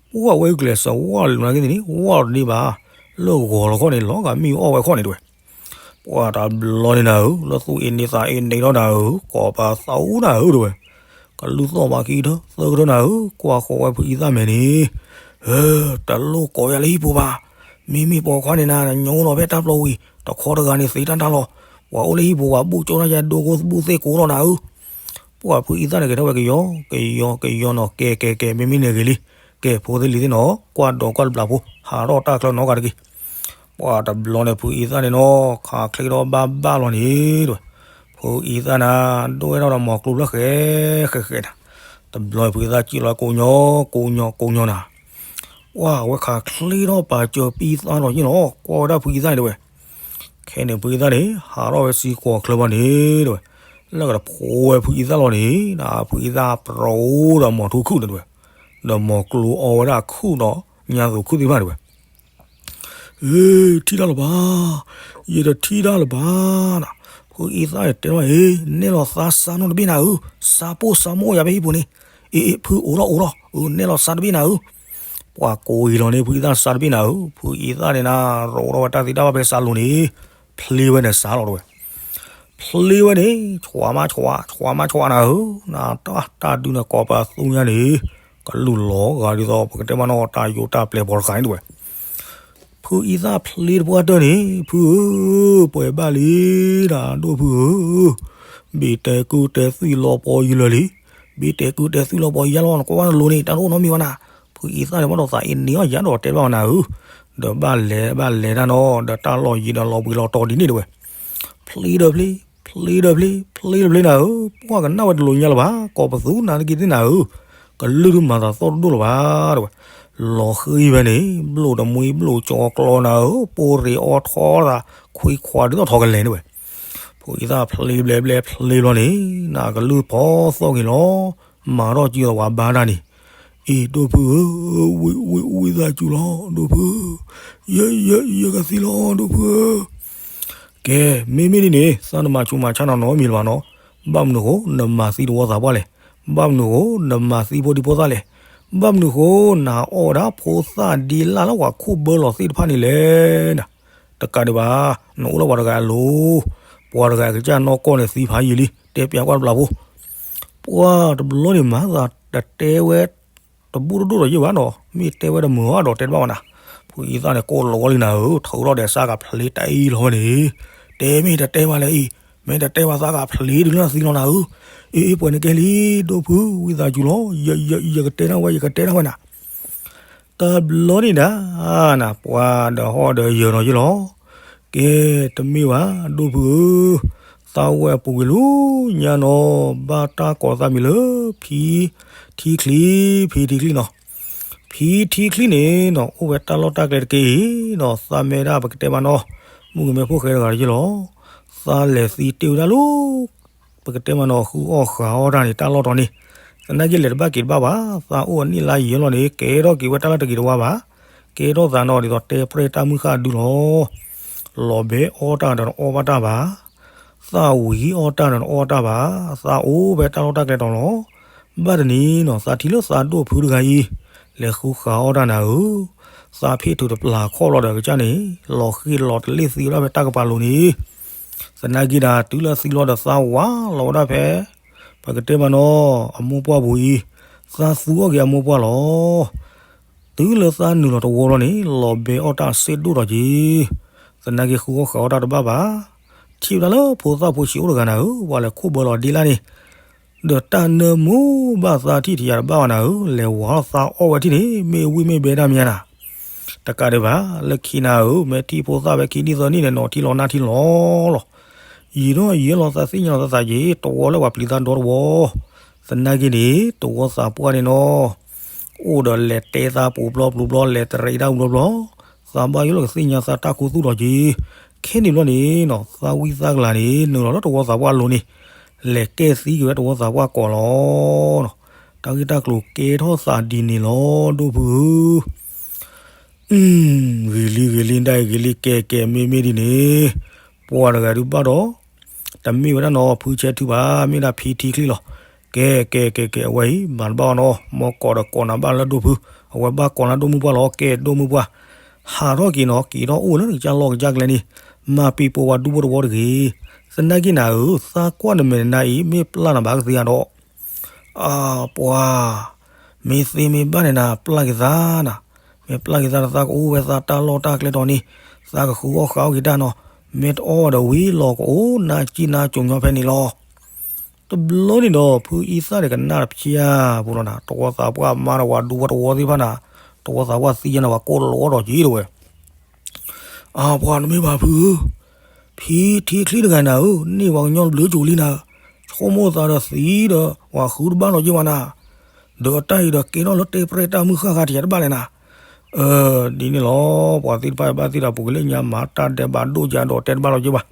ပှၢ်ဝဲဂုာ်ကျဲးစၢးဝၢ်လၢနဂ့ၢ်န့ၣ် ဝၢ်လီၤတန့ၢ်ဘၣ်, လၢဂီၤလီၤခီၣ်န့ၣ် လီၤဂာ်မ့ၢ်အီၣ်ဝဲခီၣ်န့ၣ်တဲဝဲ. ပှၢ်တဘျီန့ၣ်နၤဧၢ, လၢသူၣ်အ့န့သးအ့န့ထီၣ်နၤဧၢ, ကိးပသူနၤဧၢတဲဝဲ, ကလုၢ်သီၣ်ဘၣ်ခံကထၢသၢကထၢနၤဧၢ, ကွၢ်ဃီၤဝဲဖုအံသၣ်မဲာ်န့ၣ် တလိၣ်ကိးယၤလၢဟံၣ်ပူၤဘၣ်, မ့မ့ၢ်ပိာ်ခွါန့ၣ်နၤ နညိလီၤဖဲတၢ်ပျီဝံၤ တခီတဂၤန့ၣ်သ့တၢ်တၢ်လီၤ, ပှၤအိၣ်လၢဟံၣ်ပူၤပှၤဘူၣ်ကၠိတၢ်ယဲဒိကိသဘူၣ်သ့ၣ်ကိးလီၤနၤဧၢ. ပှၢ်ဖုအံသၣ်န့ၣ်ကဲထီၣ်ဝဲကယီကယီကယီနီၤ, ကဲကဲကဲ မ့မ့ၢ်န့ၣ်ဂ့ၤလံ, ကဲဖိသ့ၣ်လံၤသ့ၣ်နီၤ, ကွၢ်ဒီးကွၢ်တဘျီဖိ ဟးထီၣ်တၢ်ချၢနီတဂၤတဂ့ၤ. ပှၢ်တဘျီန့ၣ် ဖုအံသၣ်န့ၣ်နီၤ ခးချ့ထီၣ်ဘၣ်ဘၣ်လီၤန့ၣ်တဲဝဲ, ဖုအံသၣ်နၤ ဒိၣ်ဝဲထီၣ်ဒီးမီၤကျိၤဖျၢၣ်ဃဲဃဲဃဲနၤ, တဘျီဖုအံသၣ်စံၣ်လီၤကိးညီကိးညီကိးညီနၤ ပှၢ်ဝဲခးချ့ထီၣ်ပာ်စၢၤပံသါလီၤန့ၣ်လီၤ, ကွၢ်ဝဲဒၣ်ဖုအံသၣ်န့ၣ်တဲဝဲ, ခဲန့ၣ်ဖုအံသၣ်န့ၣ် ဟးထီၣ်ဝဲစ့ကိးချၢဘၣ်န့ၣ်တဲဝဲ, လၢကတဖိဝဲဖုအံသၣ်လီၤန့ၣ် ဖုအံသၣ်ပြိဒီးမီၤထူခုၣ်န့ၣ်တဲဝဲ, ဒီးမီၤကျိၤအီဝဲဒၣ်ခုၣ်ဒီးညါသူးခုၣ်သ့ၣ်တဖၣ်တဲဝဲ ထံၣ်တၢ်လၢၤဘၣ်, ယတထံၣ်တၢ်လၢၤဘၣ်နၤ, ဖုအံသၣ်န့ၣ်တဲထီၣ်အံၤ နဲၣ်လီၤသးစါနီတဘ့ၣ်နၤဧၢ, စါပိၢ်စါမိၢ်ယၤဖဲဟံၣ်ပူၤန့ၣ်, အ့ အ့ ဖုအိၣ်ထီၣ်အိၣ်ထီၣ်, နဲၣ်လီၤစါတဘ့ၣ်နၤဧၢ, ပှၤကိးအံၤလီၤန့ၣ် ဖုအံသၣ်စါတဘ့ၣ်နၤဧၢ, ဖုအံသၣ်န့ၣ်နၤ ရိးထီၣ်ဝဲတၢ်သံတၢ်ဘၣ်ဖဲစါလိၤန့ၣ်, ဖျ့ဝဲန့ၣ်စါလီၤတဲဝဲ ဖျ့ဝဲန့ၣ် ဆွးမးဆွး ဆွးမးဆွးနၤဧၢ, နတၢ်ဒုးန့ၣ်ကိးပသူညါန့ၣ်, ကလူၢ်လီၤဂာ်ဒ်သိး ပကတဲမနီၤတၢ်ယိးတၢ်ပျဲၢ်ဖီတခါန့ၣ်တဲဝဲ, ဖုအံသၣ်ဖျ့တပှၢ်တၢၢ်န့ၣ် ဖုဧၢ, ပှဲၤဘၣ်လံနၤ ဒိၣ်ဖုဧၢ, ဘ့ၣ်တဲကုၢ်တဲသွံၣ်လီၤပီၤယံၤလၢာ်လံ, ဘ့ၣ်တဲကုၢ်တဲသွံၣ်လီၤပီၤယံၤလီၤ နကွၢ်ဘၣ်နလိၤန့ၣ် တၢ်တအိၣ်နီတမံၤဘၣ်နၤ, ဖုအံသၣ်န့ၣ်ဘၣ်ဒီးသးအ့န့အီၣ်ယၤဒီးတဲဘၣ်နၤဧၢ, ဒီးဘၣ်လဲၤဘၣ်လဲၤတၢ်နီၤ ဒီးတၢ်လီၤယံၤဒီးလီၤဘှံးလီၤတီၤဒ်န့ၣ်တဲဝဲ, ဖျ့ဒီးဖျ့, ဖျ့ဒီးဖျ့, ဖျ့ဒီးဖျ့နၤဧၢ, ပှၢ်ကနၣ်ဝဲတလိၤညါလၢၤဘၣ်, ကိးပသူနၤတက့ၢ်သ့ၣ်နၤဧၢ, ကလုၢ်တမၤသးသီၣ်တဒိၣ်လၢၤဘၣ်တဲဝဲ, လီၤဃံဘဲန့ၣ် ဘျိၣ်တမှံဘျိၣ်ကၠီကျီနၤဧၢ, ပိၢ်ရ့ၤအီထီသး ခွံခွးဒ်သိးထီကလဲၤန့ၣ်တဲဝဲ, ဖုအံသၣ်ဖျ့ဘျဲဘျဲဖျ့ဘျီန့ၣ်, နကလုၢ်ဖီသီၣ်က့ၤလီၤ, မၤထီၣ်ကံသိးပှၤဘါတၢ်န့ၣ်, အ့ ဒိၣ်ဖုဧၢ, ဝံသးစူၤလီၤ ဒိၣ်ဖု, ယ ယ ယကသံလီၤ ဒိၣ်ဖုဧၢ. ကဲ, မ့မ့ၢ်ဒ်န့ၣ် သးနမၤဆူးမၤဆါနီၢ်နီၢ်မံၤလၢၤဘၣ်နီၤ, ဘၣ်မနုၤအဃိ နမၤသံတဝီသးပှၢ်လဲၣ်, ဘၣ်မနုၤအဃိ နမၤသံဖိဒံဖိသၣ်လဲၣ်, ဘၣ်မနုၤအဃိ နအီၣ်ဝဲဒၣ်ဖိသၣ်ဒ့လၢ်လၢပှၤခိၣ်ဘၢလီၤသ့ၣ်တဖၣ်န့ၣ်လဲၣ်. တကးဒံးဘၣ်, နအိၣ်လၢပှၤတဂၤအလိၤ, ပှၤတဂၤအကစၢ်နီၢ်ကီၢ်န့ၣ်သံဖးယံာ်လံ, တဲပျးကွၢ်တဘျီဖိ, ပှၤတဘျီန့ၣ်မၤသးတတဲဝဲ တဘူၣ်တဒိၣ်ဒီးယဲၢ်ဘၣ်နီၤ, မ့ၢ်တဲဝဲတမုာ်အီၤဒီးတဲတဘၣ်ဘၣ်နၤ. ဖုအံသၣ်န့ၣ် ကိးလီၤဝဲလံနၤဧၢ, ထုးထီၣ်ဒီးစၢ်ကဖျ့တအံၤလီၤဝဲန့ၣ်, တဲမ့ၢ်တတဲဘၣ်လၢအံၤ, မ့ၢ်တတဲဘၣ်သးကဖျ့ဒုးလၢနသံလီၤနၤဧၢ, အ့ အ့ ပှဲၤန့ၣ်ကဲလံ, ဒိၣ်ဖု ဝံသးစူၤလီၤ, ယ ယ ယကတဲနၢ်ဝဲ ယကတဲနၢ်ဝဲနၤ. တဘျီန့ၣ်ဒၣ်နၤ ပှၤဒီးဟီၣ်ဒီးယၢၤနီၤယဲၢ်လီၤ. ကဲ, တမ့ၢ်ဘၣ် ဒိၣ်ဖုဧၢ, သးဝဲအပူၤကွံာ်လၢညါနီၤ, ဘၣ်တၢ်ကိးသးမံၤလၢ ဖံထံချံ, ဖံထံချံနီၤ. ဖံထံချံန့ၣ်နီၤ အိၣ်ဝဲတၢ်လီၢ်တၢ်ကျဲတက့ၢ်အံၤနီၤ, သးမ့ၢ်ဒၣ်ပကတဲမးနီၤ, မုၣ်ကမဲဖိဃဲတဂၤတယဲၢ်လီၤ. သးလဲၤသံတ့ၢ်ဝဲဒၣ်လၢ ပကတဲမးနီၤ ဃုအီၣ်ဃုအီတၢ်န့ၣ် တၢ်လီၢ်တီၤန့ၣ်, သနာ်က့လဲၤတဘၣ်က့ၤတဘၣ်ဘၣ်, သးအိၣ်အနံၣ်လါယံာ်လီၤန့ၣ် ကဲထီၣ်က့ၤဝဲတၢ်လၢတဂ့ၤတဝါဘၣ်, ကဲထီၣ်သးနီၤ ဒ်သိးတဲပြဲၢ်တၢ်မုၢ်ဃၢ်ဒုလီၤ. လီၤဘဲအီတၢ်ဒီးနအီၣ်ဘၣ်တၢ်ဘၣ်, သးဝံၤအီၣ်တၢ်ဒီးနအီၣ်တၢ်ဘၣ်, သးအိၣ်ဖဲတၢ်လီၢ်တၢ်ကျဲတီၤလီၤ. ဘၣ်တနံၤနီၤ သးထံၣ်လၢသးဒိၣ်ဖုတဂၤအံၤ လဲၤဃုဃုအီတၢ်နၤဧၢ, သးဖ့ၣ်ထုးတပျၢ်ခီၣ်လီၤဒီးကစၢ်န့ၣ် လီၤဃ့ၢ်လီၤတလ့ၣ်သံဝဲဒၣ်ဖဲတၢ်ကပၤလိၤန့ၣ် သနာ်က့ဒီး တုၤလၢသံလီၤဒီးသးဝးလီၤဝဲဒၣ်ဖဲ ပကတဲမးနီၤ အမိၢ်ပှၢ်ပူၤအံၤ, သးသူအီၣ်က့ၤအမိၢ်ပှၢ်လီၤ. တုၤလၢသးနုာ်လီၤတဝီလီၤန့ၣ် လီၤဘဲအီၣ်တၢ်စ့ဒိၣ်ဒီးက့ၤ, သနာ်က့ဃုအီၣ်ဃုအီတၢ်တဘၣ်ဘၣ်. ထံၣ်ဝဲဒၣ်လၢဖိသၣ်ဖိဆံးအိၣ်တဂၤနၤဧၢ, ပှၤလဲၤခိၣ်ဘၢလီၤဒ့လၢ်န့ၣ် ဒီးတၢ်နၢမူဘၣ်သးထံၣ်တယၤတဘၣ်ဘၣ်နၤဧၢ, လဲၤဝးလီၤသးအီၣ်ဝဲထံၣ်န့ၣ် မ့ၢ်ဝံၣ်မ့ၢ်ဘဲဒၣ်မ့ၢ်နၤ. တကးဒံးဘၣ် လၢခံနၤဧၢ, မ့ၢ်ထံၣ်ဖိသၣ်ဝဲခံနံၣ်သၢနံၣ်န့ၣ်နီၤ ထံလီၤနၢ်ထံလီၤလီၤ. ယံာ်ထီၣ်ယံာ်လီၤသးသ့ၣ်ညါလီၤသးစ့ တဝီလၢပှၤပျံၤသးဒီတဝီ, သနာ်က့န့ၣ် တဝီသးပှၢ်န့ၣ်နီၤ အိၣ်ဒီးလဲၤတဲသးပူၤဘျီပူၤဘျီ လဲၤတရံးတၢ်ပူၤဘျီဘျီ, သးဘၣ်ယိၣ်လီၤကသ့ၣ်ညါသးတၢ်ခူသူၣ်ဒီးက့ၤ, ခဲန့ၣ်ဘျီန့ၣ်နီၤ သးဝံၣ်သးကလၤန့ၣ် နုာ်လီၤလၢတဝီသးပှၢ်အလိၤန့ၣ် လဲၤကဲသံက့ၤဝဲတဝီသးပှၢ်ကိးလီၤ. တၢ်ဂ့ၢ်တၢ်ကျိၤကဲထီၣ်သးဒ်န့ၣ်လီၤ ဒိၣ်ဖုဧၢ. ဂ့ၤလံ ဂ့ၤလံ ဒၣ်အံၤဂ့ၤလံ ကဲကဲ မ့မ့ၢ်ဒ်န့ၣ် ပှၤတဂၤဒုးဘၣ်ဒီး တမ့ၢ်ဝဲဒၣ်နီၤ ဖုဆဲးထုဘၣ် မ့ၢ်ဒၣ်ဖံထံချံလီၤ. ကဲကဲကဲကဲ အဝဲအံၤ မၤတဘၣ်အီၤနီၤ မ်ကိးဒီးကိးနၤဘၣ်လၢဒိၣ်ဖု, အဝဲဘၣ်ကိးနၤဒိၣ်မုၢ်ပှၢ်လီၤ. ကဲဒိၣ်မုၢ်ပှၢ် ဟးထီၣ်က့ၤနီၤ က့ၤထီၣ်အိၣ်လၢနကစၢ်လီၢ်ကစၢ်ကျဲန့ၣ် မၤပံၤပိာ်ဝဲဒူဖိတဝီတဂ့ၤ. သနာ်က့နၤဧၢ သးကွၢ်နမဲာ်နါအံၤ မ့ၢ်ပျၢ်နၤဘၣ်ကသ့ဧါဒီး အပှၤ မ့ၢ်သ့မ့ၢ်ဘၣ်န့ၣ်နၤ ပျၢ်က့ၤသးနၤ, မ့ၢ်ပျၢ်က့ၤသးဒီးသးကအိၣ်ဝဲသးတၢ်လီၢ်တၢ်ကျဲတီၤန့ၣ်, သးကဃုအီၣ်ဃုအီက့ၤတၢ်နီၤ, မ့ၢ်တအီၣ်ဒီးဝံၤလီၤ ကအိၣ်နါကံၣ်နါကိၤညီဖဲန့ၣ်လီၤ. တဘျီန့ၣ်ဒီး ဖုအံသၣ်န့ၣ်ကနၣ်တဖျၢၣ်ဖိလီၤနၤ, တဝီသးပှၢ်မါဒီးပှၤဒူဖိတဝီသ့ၣ်တဖၣ်နၤ, တဝီသးပှၢ်သံညါန့ၣ် ပှၤကိးလီၤဒီးက့ၤတဝဲ အပှၤနမ့ၢ်ဘၣ်ဖုဧၢ, ဖံထံချံတဂၤနၤဧၢ, န့ၢ်ပှၤကညီတဘျုးကၠိလံနၤ, ဆိကမိၣ်သးဒီးသံဒီး ပှၤဃုတဘၣ်လီၤက့ၤဘၣ်နၤ, ဒီးအတၢ်အံၤဒီးကဲထီၣ်လၢတဲပြဲၢ်တၢ်မုၢ်ဃၢ်ဃၢ်တယၤတဘၣ်လဲၣ်နၤ. ဒ်န့ၣ်လီၤ, ပှၤသ့ၣ်တဖၣ်ဘၣ်သ့ၣ်ဒီးပူၤကလၢညါမၤတၢ်ဒဲးဘးဒိၣ်ယၤဒီးတဲတဘၣ်လီၤက့ၤဘၣ်.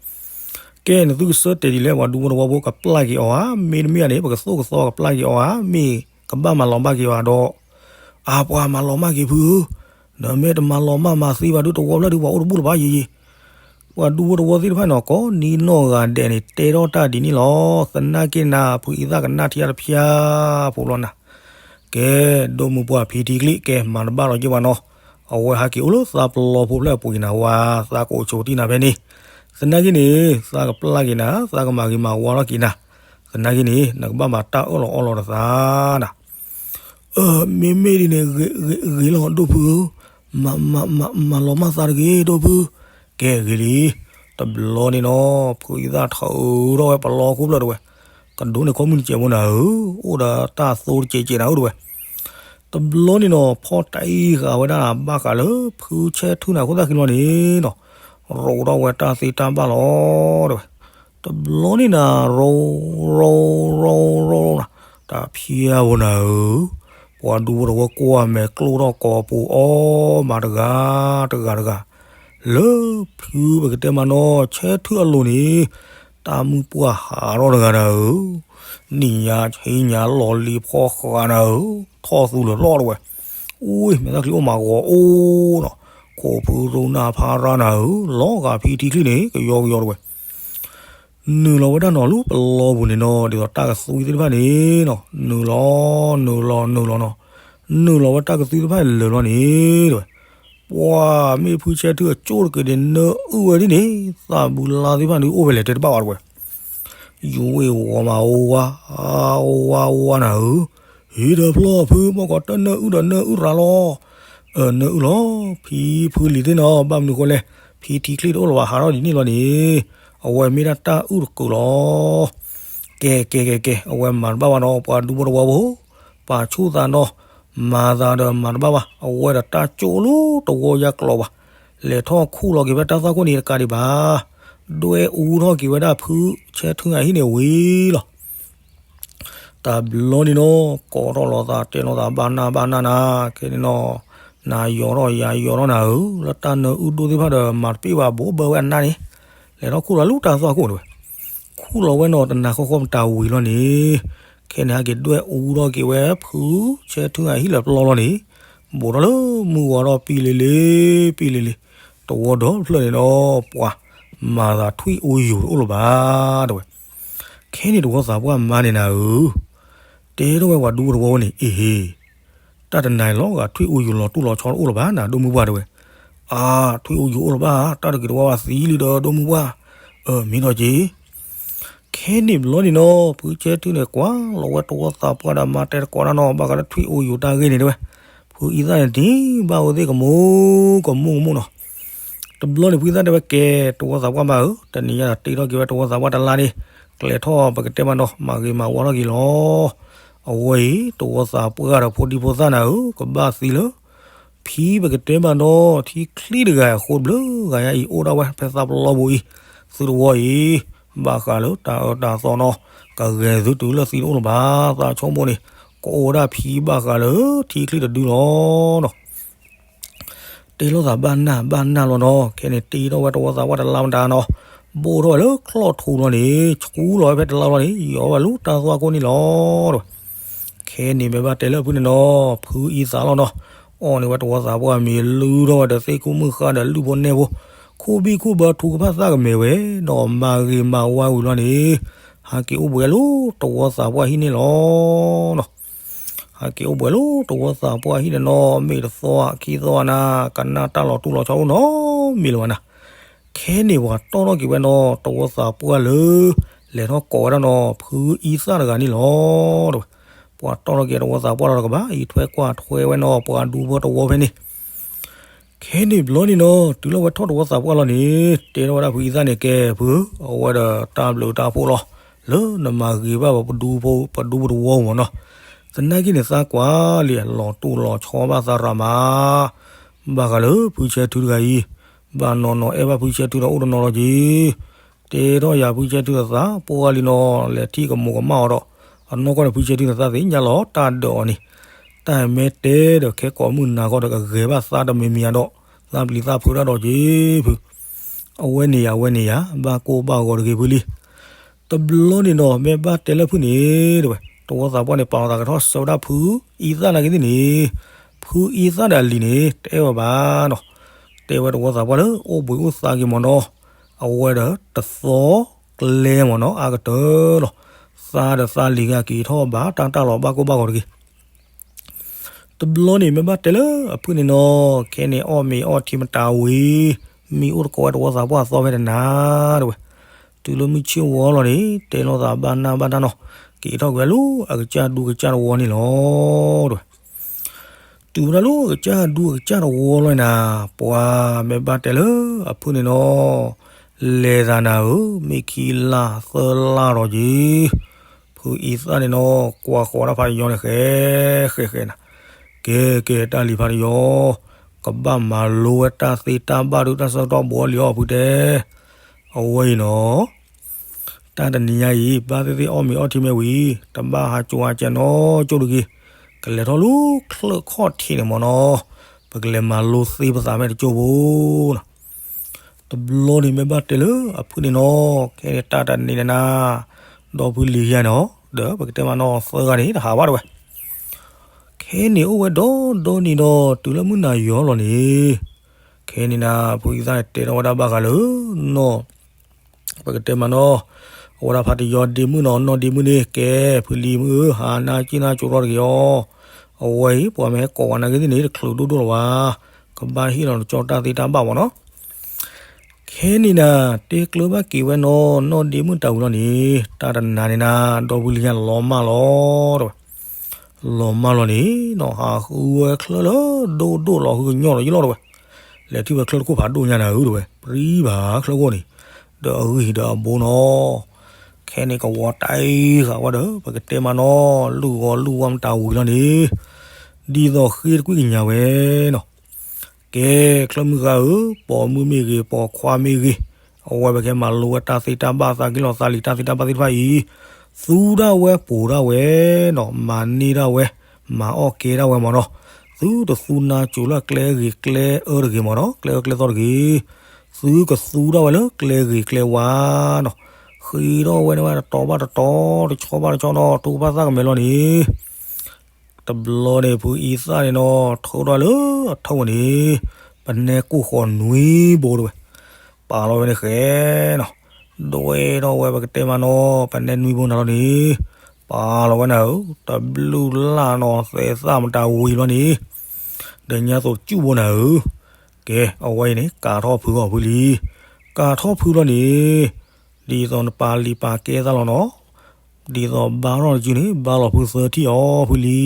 ကဲ နသုကဆၢတဲာ်ဒ်လဲၣ် ပှၤဒူဖိတဝီဖိကပျၢ်က့ၤအီၤဧါ, မ့တမ့ၢ်န့ၣ် ပကသိၣ်ကသီကပျၢ်က့ၤအီၤဧါ, မ့ၢ်ကဘၣ်မၤလီၤဘၣ်က့ၤအီၤဒီး အပှၤမၤလီၤမၢ်က့ၤဖုဧၢ, ဒီးမ့ၢ်တမၤလီၤမၢ်မၤသံဘၣ်ဒုးတဝီဖျၢၣ်ဒုး ပှၤအိၣ်တဘူၣ်လၢၤဘၣ်ယံၤယံၤ. ပှၤဒူဖိတဝီသ့ၣ်တဖၣ်န့ၣ် ကိးနံၤနီၢ်ဂၤဒဲးန့ၣ် တဲထီၣ်တၢ်ဒ်န့ၣ်လီၤ. သနာ်က့နၤ ဖုအံသၣ်ကနၣ်ထံတဖျၢၣ်ဖိလီၤနၤ. ကဲ ဒိၣ်မုၢ်ပှၢ်ဖံထံချံ ကဲမၤတဘၣ်လီၤက့ၤဘၣ်နီၤ. အဝဲဟးက့ၤအိၣ်လၢသးပလီၢ်ဖိဖျၢၣ်အပူၤက့ၤနၤဝဲ, သးကအိၣ်ဆိးတံၢ်နၤဖဲန့ၣ်. သနာ်က့န့ၣ် သးကပျၢ်က့ၤနၤ သးကမၤဂ့ၤမၤဝါထီၣ်က့ၤနၤ. သနာ်က့န့ၣ် နကဘၣ်မၤတၢ်အၢၣ်လီၤအီလီၤဒီးသးနၤ. မ့မ့ၢ်ဒ်န့ၣ် ဂ့ၤလီၤဒိၣ်ဖုဧၢ, မၤလီၤမၢ်သးတဂ့ၤဒိၣ်ဖု. ကဲဂ့ၤလံ. တဘျီန့ၣ်နီၤ ဖုအံသၣ်ထုးထီၣ်ဝဲပလီၢ်ခိၣ်ဖျၢၣ်တဝဲ, ကဒိးန့ၢ်ခီမုၢ်တစဲးဖိနၤဧၢ, အိၣ်ဒီးတၢ်သိတစဲးစဲးနၤဧၢတဝဲ. တဘျီန့ၣ်နီၤ ဖီၣ်တံၢ်ဃာ်ဝဲဒၣ်ဘၣ်ဃးလၢ ဖုဆဲးထုနၤအဃိသတးခံလီၤန့ၣ်နီၤ, ရိးထီၣ်ဝဲတၢ်သ့တၢ်ဘၣ်လီၤတဝဲ. တဘျီန့ၣ်နၤ ရိး ရိး ရိး ရိး နၤ, တၢ်ဖျါဝဲနၤဧၢ, ပှၤဒူဖိတဝီကွၢ်မဲာ်ကျိထီၣ်ကိာ်ပူၤအီၣ်မးတဂၤတဂၤတဂၤ, လၢဖုပကတဲမးနီၤ ဆဲးထုအလိၤန့ၣ်, တၢ်မုၢ်ပှၢ်ဟးထီၣ်တဂၤနၤဧၢ, နံၣ်ညါဆ့ညါလီၤလံၤဖီဃာ်နၤဧၢ. ထီၣ်သူလၢာ်လီၤတဝဲ, အူ မဲာ်သၣ်ချံအိၣ်မးဂီၤအိၣ်နီၤ, ခိၣ်ဖုရိနၢ်ဖါရၣ်နၤဧၢ, လီၤဂာ်ဖံထံချံန့ၣ် ကယီကယီတဝဲ နုာ်လီၤဝဲတၢ်နီၤလၢပလီပူၤန့ၣ်နီၤ, ဒ်သိးတၢ်ကသွံသ့ၣ်တဖၣ်န့ၣ်နီၤ, နုာ်လီၤ နုာ်လီၤ နုာ်လီၤနီၤ, နုာ်လီၤဝဲတၢ်ကသွံသ့ၣ်တဖၣ်လၢာ်လီၤန့ၣ်တဝဲ, ပှၤမ့ၢ်ဖုဆဲးထုအကၠိၣ်တက့ၤန့ၣ် နၢအုၣ်ဝဲဒ်န့ၣ်, သးဘူးလါသ့ၣ်တဖၣ်န့ၣ်အိၣ်ဝဲလဲၣ်တဲတဘၣ်ဝဲတဝဲ ယူၤဝ့ၢ်ဝီၤမးအိၣ်ဝါ, အိၣ်ဝါအိၣ်ဝါနၤဧၢ, ဟ့ၣ်ဒီးဖျီၣ်ဖု မ့ၢ်ကီးတၢ်နၢအုၣ်ဒီးနၢအုၣ်ရၤလီၤ, အနၢအုၣ်လီၤ, ဖံဖုလံၤသ့ၣ်နီၤ, ဘၣ်မနုၤဃိလဲၣ်, ဖံထံချံတအိၣ်လၢၤဘၣ်ဟးထီၣ်ဒ်န့ၣ်လီၤန့ၣ်, အဝဲမ့ၢ်ဒၣ်တၢ်အုၣ်တကုာ်လီၤ. ကဲကဲကဲကဲ, အဝဲမၤတဘၣ်ဘၣ်နီၤ, ပှၤဒူဖိတဝီဖိ, ပာ်ဆူၣ်သးနီၤ, မၤသးဒီးမၤတဘၣ်ဘၣ်, အဝဲဒီးတၢ်ကၠိၣ်လၢတဝီယါကျိၤဘၣ်, လဲၤထီၣ်ခူၣ်လီၤက့ၤဝဲတၢ်သွၣ်ခိၣ်န့ၣ်တကးဒံးဘၣ်, ဒွဲၣ်အူထီၣ်က့ၤဝဲဒၣ်ဖုဆဲးထုအဟံၣ်န့ၣ်ဝံၤလီၤ. တဘျီန့ၣ်နီၤ, ကိးထီၣ်လိာ်သးတဲလိာ်သးဘၣ်နၢ်ဘၣ်နၢ်နၤ, ခဲန့ၣ်နီၤ, နၤယီၤထီၣ်ယၤယီၤထီၣ်နၤဧၢ, လၢတၢ်နၢအုၣ်ဒိၣ်သ့ၣ်တဖၣ်ဒီး မၤတပ့ၢ်ဘၣ်ဘိးဘၢဝဲအနၢ်န့ၣ်, လဲၤထီၣ်ခူၣ်လီၤလၢတၢ်သွၣ်ခိၣ်တဝဲ, ခူၣ်လီၤဝဲနီၤ တနၤဃီဃီမတၤဝံၤလီၤန့ၣ်, ခဲန့ၣ်ဟဲက့ၤဒွဲၣ်အူထီၣ်က့ၤဝဲဖုဆဲးထုအဟံၣ်လၢပျီလီၤန့ၣ်, ဘူးထီၣ်လၢမုၢ်ဂီၤထီၣ်ပံလ့ၤလ့ၤ, ပံလ့ၤလ့ၤ, တဝီဒီဖျၢၣ်န့ၣ်ဒီး ပှၤမၤသးထွံၣ်အူယူၤတအိၣ်လၢၤဘၣ်တဝဲ ခဲန့ၣ်တဝီသးပှၢ်မါန့ၣ်နၤဧၢ, တဲထီၣ်ဝဲပှၤဒူဖိတဝီဝဲန့ၣ်, အ့ဟ့, တၢ်တနၤအံၤလီၤဂာ်ထွံၣ်အူယူၤလီၤတူၢ်လီၤဆီတအိၣ်လၢၤဘၣ်နၤ ဒိၣ်မုၢ်ပှၢ်တဝဲ, အါ, ထွံၣ်အူယူၤအိၣ်လၢၤဘၣ်, တၢ်တဂ့ၤတဝါဘၣ်သံလံဒီးဒိၣ်မုၢ်ပှၢ်, အမ့ၢ်ဒီးက့ၤ ခဲန့ၣ်ဘျီန့ၣ်နီၤ, ဖုဆဲးထုန့ၣ် ကွၢ်လီၤဝဲတဝီသးပှၢ်ဒီးမါတဲတကိးတၢ်နီၤ, ဘၣ်ဃးလၢထွံၣ်အူယူၤတၢ်ဂ့ၢ်န့ၣ်တဲဝဲ, ဖုအံသၣ်န့ၣ်တ့ၢ်ဘၣ်ဝဲသ့ၣ်ကမူကမူကမူနီၤ. တဘျီန့ၣ်ဖုအံသၣ်တဲဝဲကဲ, တဝီသးပှၢ်မါဧၢ, တနံၤညါဒီးတ့ထီၣ်က့ၤဝဲတဝီသးပှၢ်တလါန့ၣ်, ကျဲၤထီၣ်ပကတဲမးနီၤ, မၤဂ့ၤမၤဝါထီၣ်က့ၤလီၤ. အဝဲအံၤ တဝီသးပှၢ်ဒီးဖိဒံဖိသၣ်နၤဧၢ, ကဘၣ်သံလၢ ဖံပကတဲမးနီၤ, ထံချံတဂၤအဃိတဘျုးဂၤညါအံၤ အိၣ်ဒၣ်ဝဲဖဲသးပလီပူၤအံၤ, သုတဝီအံၤ, ဘၣ်ဃးလၢတၢ်အၢတၢ်သီနီၤ, ကဂဲၤသုတုၤလၢသံတအိၣ်လၢၤဘၣ်, သးဆိကမိၣ်န့ၣ်, ကအိၣ်ဝဲဒၣ်ဖံဘၣ်ဃးလၢထံချံတဒုလီၤနီၤ. တဲလိာ်သးဘၣ်နၢ်ဘၣ်နၢ်လီၤနီၤ, ခဲန့ၣ်တ့ထီၣ်ဝဲတဝီသးပှၢ်တလါမတၤနီၤ, ဘိၣ်ထီၣ်ဝဲလၢချီၣ်ထူလီၤန့ၣ်, ဆူလီၤဝဲဖဲတလါလီၤန့ၣ်, ယီၤဝဲလၢတၢ်သွၣ်ခိၣ်န့ၣ်လီၤ. ခဲန့ၣ်မ့ၢ်ဘၣ်တဲလၢအဖုန့ၣ်နီၤ, ဖုအံသၣ်လီၤနီၤ, အီၣ်န့ၢ်ဝဲတဝီသးပှၢ်မ့ၤ လုၢ်ထီၣ်ဝဲဒီးသ့ၣ်ခိၣ်မုၣ်ဃါဒီးလုၢ်ဖိနဲၣ်ဖိ, ခိၣ်ဘံၣ်ခိၣ်ဘၢထူကဖၣ်သၣ်ကမဲာ်ဝဲ, ဒီးမၤဂ့ၤမၤဝါဝံၤလီၤန့ၣ်, ဟဲက့ၤအိၣ်ဘှဲးလၢတဝီသးပှၢ်ဟံၣ်န့ၣ်လီၤနီၤ. ဟဲက့ၤအိၣ်ဘှဲးလၢတဝီသးပှၢ်ဟံၣ်န့ၣ်နီၤ, မ့ၢ်တသီခံသီနၤ, ကနၣ်တၢ်လီၤတူၢ်လီၤဆီအိၣ်နီတမံၤလၢၤဘၣ်နၤ. ခဲန့ၣ်ပှၤတီၣ်ထီၣ်က့ၤဝဲနီၤ, တဝီသးပှၢ်လၢ လဲၤထီၣ်ကိးဝဲဒၣ်နီၤ, ဖုအံသၣ်တဂၤန့ၣ်လီၤ. ပှၤတီၣ်ထီၣ်က့ၤတဝီသးပှၢ်လီၤတကပၤ, အံးထွဲကွၢ်ထွဲဝဲနီၤ, ပှၤဒူဖိတဝီဖဲန့ၣ် ခဲန့ၣ်ဘျီန့ၣ်နီၤ, တုၤလၢဝဲထီၣ်တဝီသးပှၢ်လီၤန့ၣ်, တဲထီၣ်ဝဲဒၣ်ဖုအံသၣ်န့ၣ်ကဲ, ဖု, အဝဲဒီးတၢ်ဘျုးတၢ်ဖှိၣ်လီၤ, လၢနမၤဂ့ၤဘၣ်ပဒူဖိ, ပဒူဖိတဝီမ့ၢ်နီၤ. သနာ်က့န့ၣ်သးကွၢ်လံ, လီၤတူၢ်လီၤဆီဘၣ်သးရၤမး, ဘၣ်ဃးလၢဖုဆဲးထုတဂၤအံၤ, ဘၣ်နီၢ်နီၢ်အဲၣ်ဘၣ်ဖုဆဲးထုဒီးအိၣ်တနီၤလီၤက့ၤ တဲထီၣ်ယၤဖုဆဲးထုဒီးသးပှၢ်လံနီၤ, လဲၤထံၣ်ကမိၢ်ကမၣ်အီၤဒီး, အနီၢ်ကီၢ်န့ၣ်ဖုဆဲးထုန့ၣ်သးသ့ၣ်ညါလီၤတၢ်ဒၢးအီၤန့ၣ်, တၢ်မ့ၢ်တဲဒီးခဲကိးမုၢ်နၤဂီၢ်ဒီးကဂဲၤဘၣ်သးတမံၤမံၤဧါဒီး, သးပျံၤသးဖုးတၢ်ဒီးက့ၤဖု, အဝဲန့ၣ်ယၤ အဝဲန့ၣ်ယၤ, ဘၣ်ကိၢ်ဘၣ်ဂီၤတဂ့ၤဖုလံ. တဘျီန့ၣ်နီၤ မ့ၢ်ဘၣ်တဲလၢဖုန့ၣ်, တဝဲ, တဝီသးပှၢ်န့ၣ် ပာ်လီၤသးကထီၣ်ဆၢဝဲဒၣ်ဖုအံသၣ်နာ်က့သ့ၣ်န့ၣ်, ဖုအံသၣ်ဒီးအလံၤန့ၣ် တအဲၣ်ဝဲဘၣ်နီၤ. တဲဝဲတဝီသးပှၢ်လၢအိၣ်ဘှံးအိၣ်သါက့ၤမ့ၢ်နီၤ, အဝဲဒီးတသီကျဲမ့ၢ်နီၤ အါကတၢၢ်လီၤ. သးဒီးသးလံၤဂၤက့ၤထီၣ်ဘၣ်တၢ်တၢ်လီၤဘၣ်ကိၢ်ဘၣ်ဂီၤတဂ့ၤ တဘျီန့ၣ် မ့ၢ်ဘၣ်တဲလၢအဖုန့ၣ်နီၤ, ခဲန့ၣ်အီၣ်မ့ၤအီထံမတၤဝံၤ, မံအိၣ်တကိးဝဲတဝီသးပှၢ်အသီဖဲတနၤတဝဲ, တုၤလၢမုၢ်ဆ့ၣ်ဝီလီၤန့ၣ် တဲလိာ်သးဘၣ်နၢ်ဘၣ်နၢ်နီၤ, က့ၤထီၣ်ကွံာ်ဝဲလၢအကစၢ်ဒူကစၢ်တဝီန့ၣ်လီၤတဝဲ. တုၤဝဲဒၣ်လၢအကစၢ်ဒူအကစၢ်တဝီလီၤန့ၣ်နၤ, ပှၤမ့ၢ်ဘၣ်တဲလၢအဖုန့ၣ်နီၤ, လဲၤသးနၤဧၢ, မ့ၢ်ခံလါသၢလါဒီးက့ၤ ဖုအံသၣ်န့ၣ်နီၤ ကွၢ်ဃီၤဒၣ်ဖးယီၤန့ၣ် ဃဲ ဃဲ ဃဲနၤ, ကဲ ကဲ တၢ်လံၤဖးယီၤ, ကဘၣ်မၤလိဝဲတၢ်သ့တၢ်ဘၣ်ဒုးတၢ်ဆၢကတီၢ်ဘီလံအီၤဖုတဲ, အဝဲအံၤနီၤ, တၢ်တနံၤညါအံၤ ဘၣ်သ့ၣ်သ့ၣ်အီၣ်မ့ၤအီထံမ့ၢ်ဝံၤ, တဘၣ်ဟးကၠိဟးကဲနီကၠိတဂ့ၤ, ကလဲၤထီၣ်လၢချၢၣ်ခီၣ်ထံးန့ၣ်မ့ၢ်နီၤ, ပကလဲၤမၤလိသ့ပသးဖဲတကၠိဖိနီၤ. တဘျီန့ၣ်မ့ၢ်ဘၣ်တဲလၢအဖုန့ၣ်နီၤ, ခဲန့ၣ်တၢ်တနံၤန့ၣ်နၤ, ဒီဖုလံၤယါန့ၣ်အီၤ, ဒီးပကတဲမးနီၤသၢဂၤန့ၣ် တဟးဘၣ်တဝဲ. ခဲ ခဲန့ၣ်အိၣ်ဝဲဒီဒီနံၤဒီး တုၤလၢမုၢ်နၤယီၤလီၤန့ၣ်, ခဲန့ၣ်နၤ ဖုအံသၣ်တဲထီၣ်ဝဲဒၣ်ဘၣ်ဃးလၢနီၢ် ပကတဲမးနီၢ်, အဝဲဒၣ်ဖါတယီဒ့မုၣ်နီၤ, နီၢ်ဒ့မုၣ်န့ၣ် ကဲ ဖုလံၤမုၣ်ဧၢ, ဟးနၢ်က့ၣ်နၢ်ကၠိထီၣ်တဂ့ၤအီၤ, အဝဲအံၤ ပှၤမ့ၢ်ဟဲကိးဝဲနာ်က့သ့ၣ်န့ၣ် တချုးဒိၣ်ဒိၣ်လီၤဘၣ်, ကဘၣ်ဟ့ၣ်လီၤနကၠီၣ်တၢ်သ့တၢ်ဘၣ်မးနီၤ. ခဲန့ၣ်နၤ တဲကျၢၤဘၣ်က့ၤဝဲနီၢ် နီၢ်ဒ့မုၣ်တၢ်ဝံၤလီၤန့ၣ်, တၢ်တနၤန့ၣ်နၤ ဒီဖုလံၤညါလီၤမၢ်လီၤ တဲဝဲ လီၤမၢ်လီၤန့ၣ်နီၤ, ဟးဃုဝဲချၢၣ်လၢဒိၣ်ဒိၣ်လီၤ ဃုကညီၢ်လီၤယလီၤ တဲဝဲ, လဲၤထံၣ်ဝဲချၢၣ်တခိၣ်ဖးဒိၣ်ညါနၤဧၢ တဲဝဲ, ပြံဘၣ်ချၢၣ်ခိၣ်န့ၣ်, ဒီးအဂံၢ်ဒီးအဘိနီၤ, ခဲန့ၣ်ကဝီၤတၢ်အံၤဃာ်ဝဲဒီး ပကတဲမးနီၤ လုၢ်ဂီၤလုၢ်ဝါမတၤဝံၤလီၤန့ၣ်, ဒ်သိးဃ့တကွံၢ်ကညးဝဲနီၤ ကဲ ချၢၣ်မုၣ်ဃါဧၢ, ပိာ်မုၣ်မ့ၢ်ဂ့ၤ, ပိာ်ခွါမ့ၢ်ဂ့ၤ, အဝဲပကဲမၤလိဝဲတၢ်သ့တၢ်ဘၣ် သးက့ၣ်လီၤသးလံၤတၢ်သ့တၢ်ဘၣ်သ့ၣ်တဖၣ်အံၤ, သူဒၣ်ဝဲပိာ်ဒၣ်ဝဲနီၤ, မၤန့ၢ်ဒၣ်ဝဲ, မၤအီၣ်ကဲဒၣ်ဝဲမးနီၤ, သုတသူနါစိၤလၢကျဲဂ့ၤကျဲအၢတဂ့ၤမးနီၤ, ကျဲအၢကျဲသီတဂ့ၤ, သုကသူဒၣ်ဝဲလၢကျဲဂ့ၤကျဲဝါနီၤ, ဃ့ထီၣ်ဝဲန့ၣ်ဝဲတတီၤဘၣ်တတီၤ တဆီဘၣ်တဆီနီၤ တိၢ်ဘၣ်သၣ်ကမဲာ်လီၤန့ၣ် တဘျီန့ၣ် ဖုအံသၣ်န့ၣ်နီၤ ထီၣ်ဒၣ်လၢအထီၣ်ဝဲန့ၣ်, ပနဲကိၢ်ဃီနွံဘိတဲဝဲ, ပာ်လီၤဝဲန့ၣ်ဃဲနီၤ, ဒွဲထီၣ်ဝဲပကတဲမးနီၤ ပနဲနွံဘိနၤလီၤန့ၣ်, ပာ်လီၤဝဲနၤဧၢ, တဘျုးလၢ်နီၤ သဲးသၣ်မတၤဝံၤလီၤန့ၣ်, ဒီးညါသိးစူၣ်ဘိနၤဧၢ, ကဲ အဝဲအံၤန့ၣ် ကၤထီၣ်ဖုဂီၢ်ဖုလံ, ကၤထီၣ်ဖုလီၤန့ၣ် ဒ်သိးနပာ်လံၤပာ်ကဲသးလီၤနီၤ, ဒ်သိးဘါထီၣ်တစုန့ၣ် ဘါလီၤဖုသၢထံၣ်အီၤဖုလံ,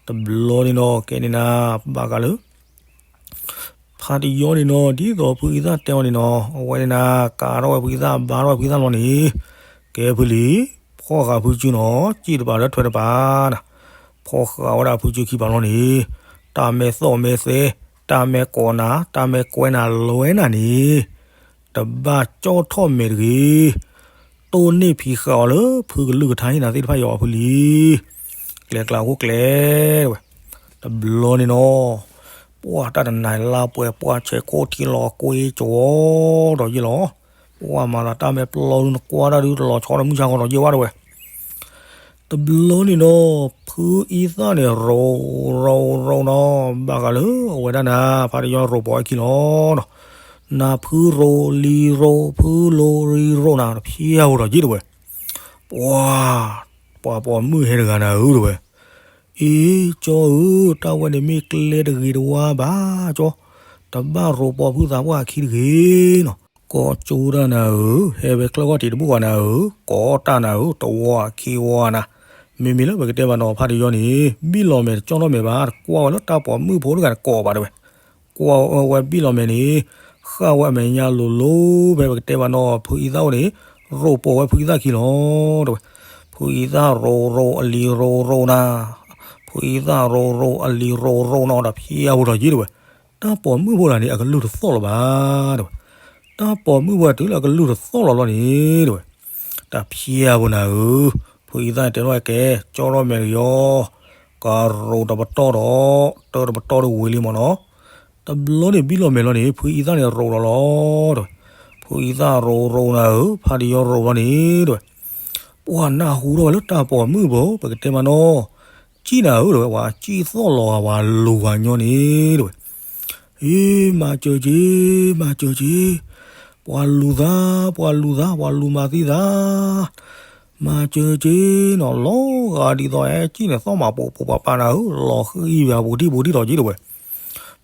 တဘျီန့ၣ်နီၤ ကဲန့ၣ်နၤ ဘၣ်ဃးလၢ ဖါတယီန့ၣ်နီၤ ဒ်သိးဖုအံသၣ်တဲအီၤန့ၣ်နီၤ အဝဲန့ၣ်နၤ ကၤထီၣ်ဝဲဖုအံသၣ် ဘါထီၣ်ဝဲဖုအံသၣ်လီၤန့ၣ်, ကဲဖုလံ, ဖီၣ်ဃာ်ဖုစုနီၤ စံၣ်တပၤလၢထွဲတပၤနၤ, ဖီၣ်ဃာ်ဝဲဒၣ်ဖုစုခံပၤလီၤန့ၣ်, တၢ်မဲာ်သီၣ်မဲာ်သဲ, တၢ်မဲာ်ကိးနၤ, တၢ်မဲာ်ကွဲနၤ လွဲနၤန့ၣ် တဘၣ်ကၠီၣ်ထီၣ်မဲာ်တဂ့ၤ, တိၢ်န့ၢ်ဖံးဃာ်အီၤလၢဖုကလုၢ်ကထါဟ့ၣ်နၤသ့ၣ်တဖၣ်အံၤအီၤဖုလံ, ကျဲကျါခိၣ်ကျဲတဲဝဲ, တဘျီန့ၣ်နီၤ, ပှၢ်တၢ်တနၤလါပှဲၤ ပှၢ်ဆဲးခိၣ်ထံလီၤကွ့ကဝီၤဒီးယ့ၢ်လီၤ, ပှၢ်မၤလၤတၢ်မဲာ်ပျီဒု နကွၢ်တၢ်ဒု တလီၤဆီဒီးမုၢ်ဆါဃီဒီးယ့ၢ်ဝဲတဲဝဲ တဘျီန့ၣ်နီၤ ဖုအံသၣ်န့ၣ် ရိၤရိၤရိၤနီၤ ဘၣ်ဃးလၢအဝဲဒၣ်နၤ ဖါတယီရိၤပိာ်ဝဲခံလီၤနီၤ, နၤဖုရိၤလံၤရိၤ ဖုရိၤလံၤရိၤနၤ တဖျဲၣ်ဧိၤဒီးယ့ၢ်တဲဝဲ, ပှၤ ပှၤပိာ်မုၣ်ဟဲတဂၤနၤဧၢတဲဝဲ, အ့ ကၠီဧၢ, တၢ်ဝဲန့ၣ်မ့ၢ်ကျဲတဂ့ၤတဝါဘၣ်ကၠီ, တဘၣ်ရိၤပိာ်ဖုသးပှၢ်အခံတဂ့ၤနီၤ, ကိးကၠိတၢ်နၤဧၢ, ဟဲဝဲချၢၣ်ဂီၢ်တံးတဘူၣ်ဃီနၤဧၢ, ကိးတၢ်နၤဧၢ, တဝီအခံဝီနၤ, မ့မ့ၢ်လၢပကတဲဘၣ်နီၤ ဖါတယီန့ၣ် ဘံၣ်လီၤမဲာ်တကၠီၣ်ထီၣ်မဲာ်ဘၣ်, တကွၢ်ဝဲလၢတၢ်ပိာ်မုၣ်ဖိတဂၤန့ၣ်ကိးဘၣ်တဲဝဲ, ကွၢ်ဝဲဘံၣ်လီၤမဲာ်န့ၣ် ဃၣ်ဝဲအမဲာ်ညါလိၤလိၤ ဖဲပကတဲဘၣ်နီၤ ဖုအံသၣ်အိၣ်န့ၣ် ရိၤပိာ်ဝဲဖုအံသၣ်ခံလီၤတဲဝဲ, ဖုအံသၣ်ရိၤရိၤအလံၤရိၤရိၤနၤ, ဖုအံသၣ်ရိၤရိၤအလံၤရိၤရိၤနီၤ တဖျဲၣ်ဧိၤဒီးယ့ၢ်တဲဝဲ, တၢ်ပိာ်မုၣ်ဖိတဂၤန့ၣ် အကလုၢ်တသီၣ်လီၤဘၣ်တဲဝဲ, တၢ်ပိာ်မုၣ်ဖိတုၤလၢအကလုၢ်တသီၣ်လီၤလီၤန့ၣ်တဲဝဲ, တဖျဲၣ်ဧိၤနၤဧၢ, ဖုအံသၣ်န့ၣ်တဲထီၣ်ကဲ ကၠီၣ်ထီၣ်မဲာ်တကယီၤ, ကရိၤတပတီၢ်ဒီး တၢ်တပတီၢ်တဝံၤလံမ့ၢ်နီၤ, တဘျီန့ၣ်ဘံၣ်လီၤမဲာ်လီၤန့ၣ် ဖုအံသၣ်န့ၣ်ရိၤလီၤလီၤတဲဝဲ, ဖုအံသၣ်ရိၤရိၤနၤဧၢ, ဖါတယီရိၤလီၤန့ၣ်တဲဝဲ, ပှၤနၢ်ဟူထီၣ်ဝဲလၢတၢ်ပိာ်မုၣ်ဖိ ပကတဲမးနီၤ, ကံၣ်နၤဧၢတဲဝဲ, ပှၤကံၣ်သီၣ်လီၤဂာ်ပှၤလူၤဂာ်ညီန့ၣ်တဲဝဲ, အ့ မၤစၢၤက့ၤ မၤစၢၤက့ၤ, ပှၤလူၤသး ပှၤလူၤသး ပှၤလူၤမၤသံသး, မၤစၢၤက့ၤနီၤ လီၤဂာ်ဒ်သိးဟဲကံၣ်န့ၣ် သီၣ်မးပိာ်ပိာ်ပၤပၤနၤဧၢ, လီၤဃံဘၣ်ပူၤတံၢ်ပူၤတံၢ်ထီၣ်က့တဲဝဲ,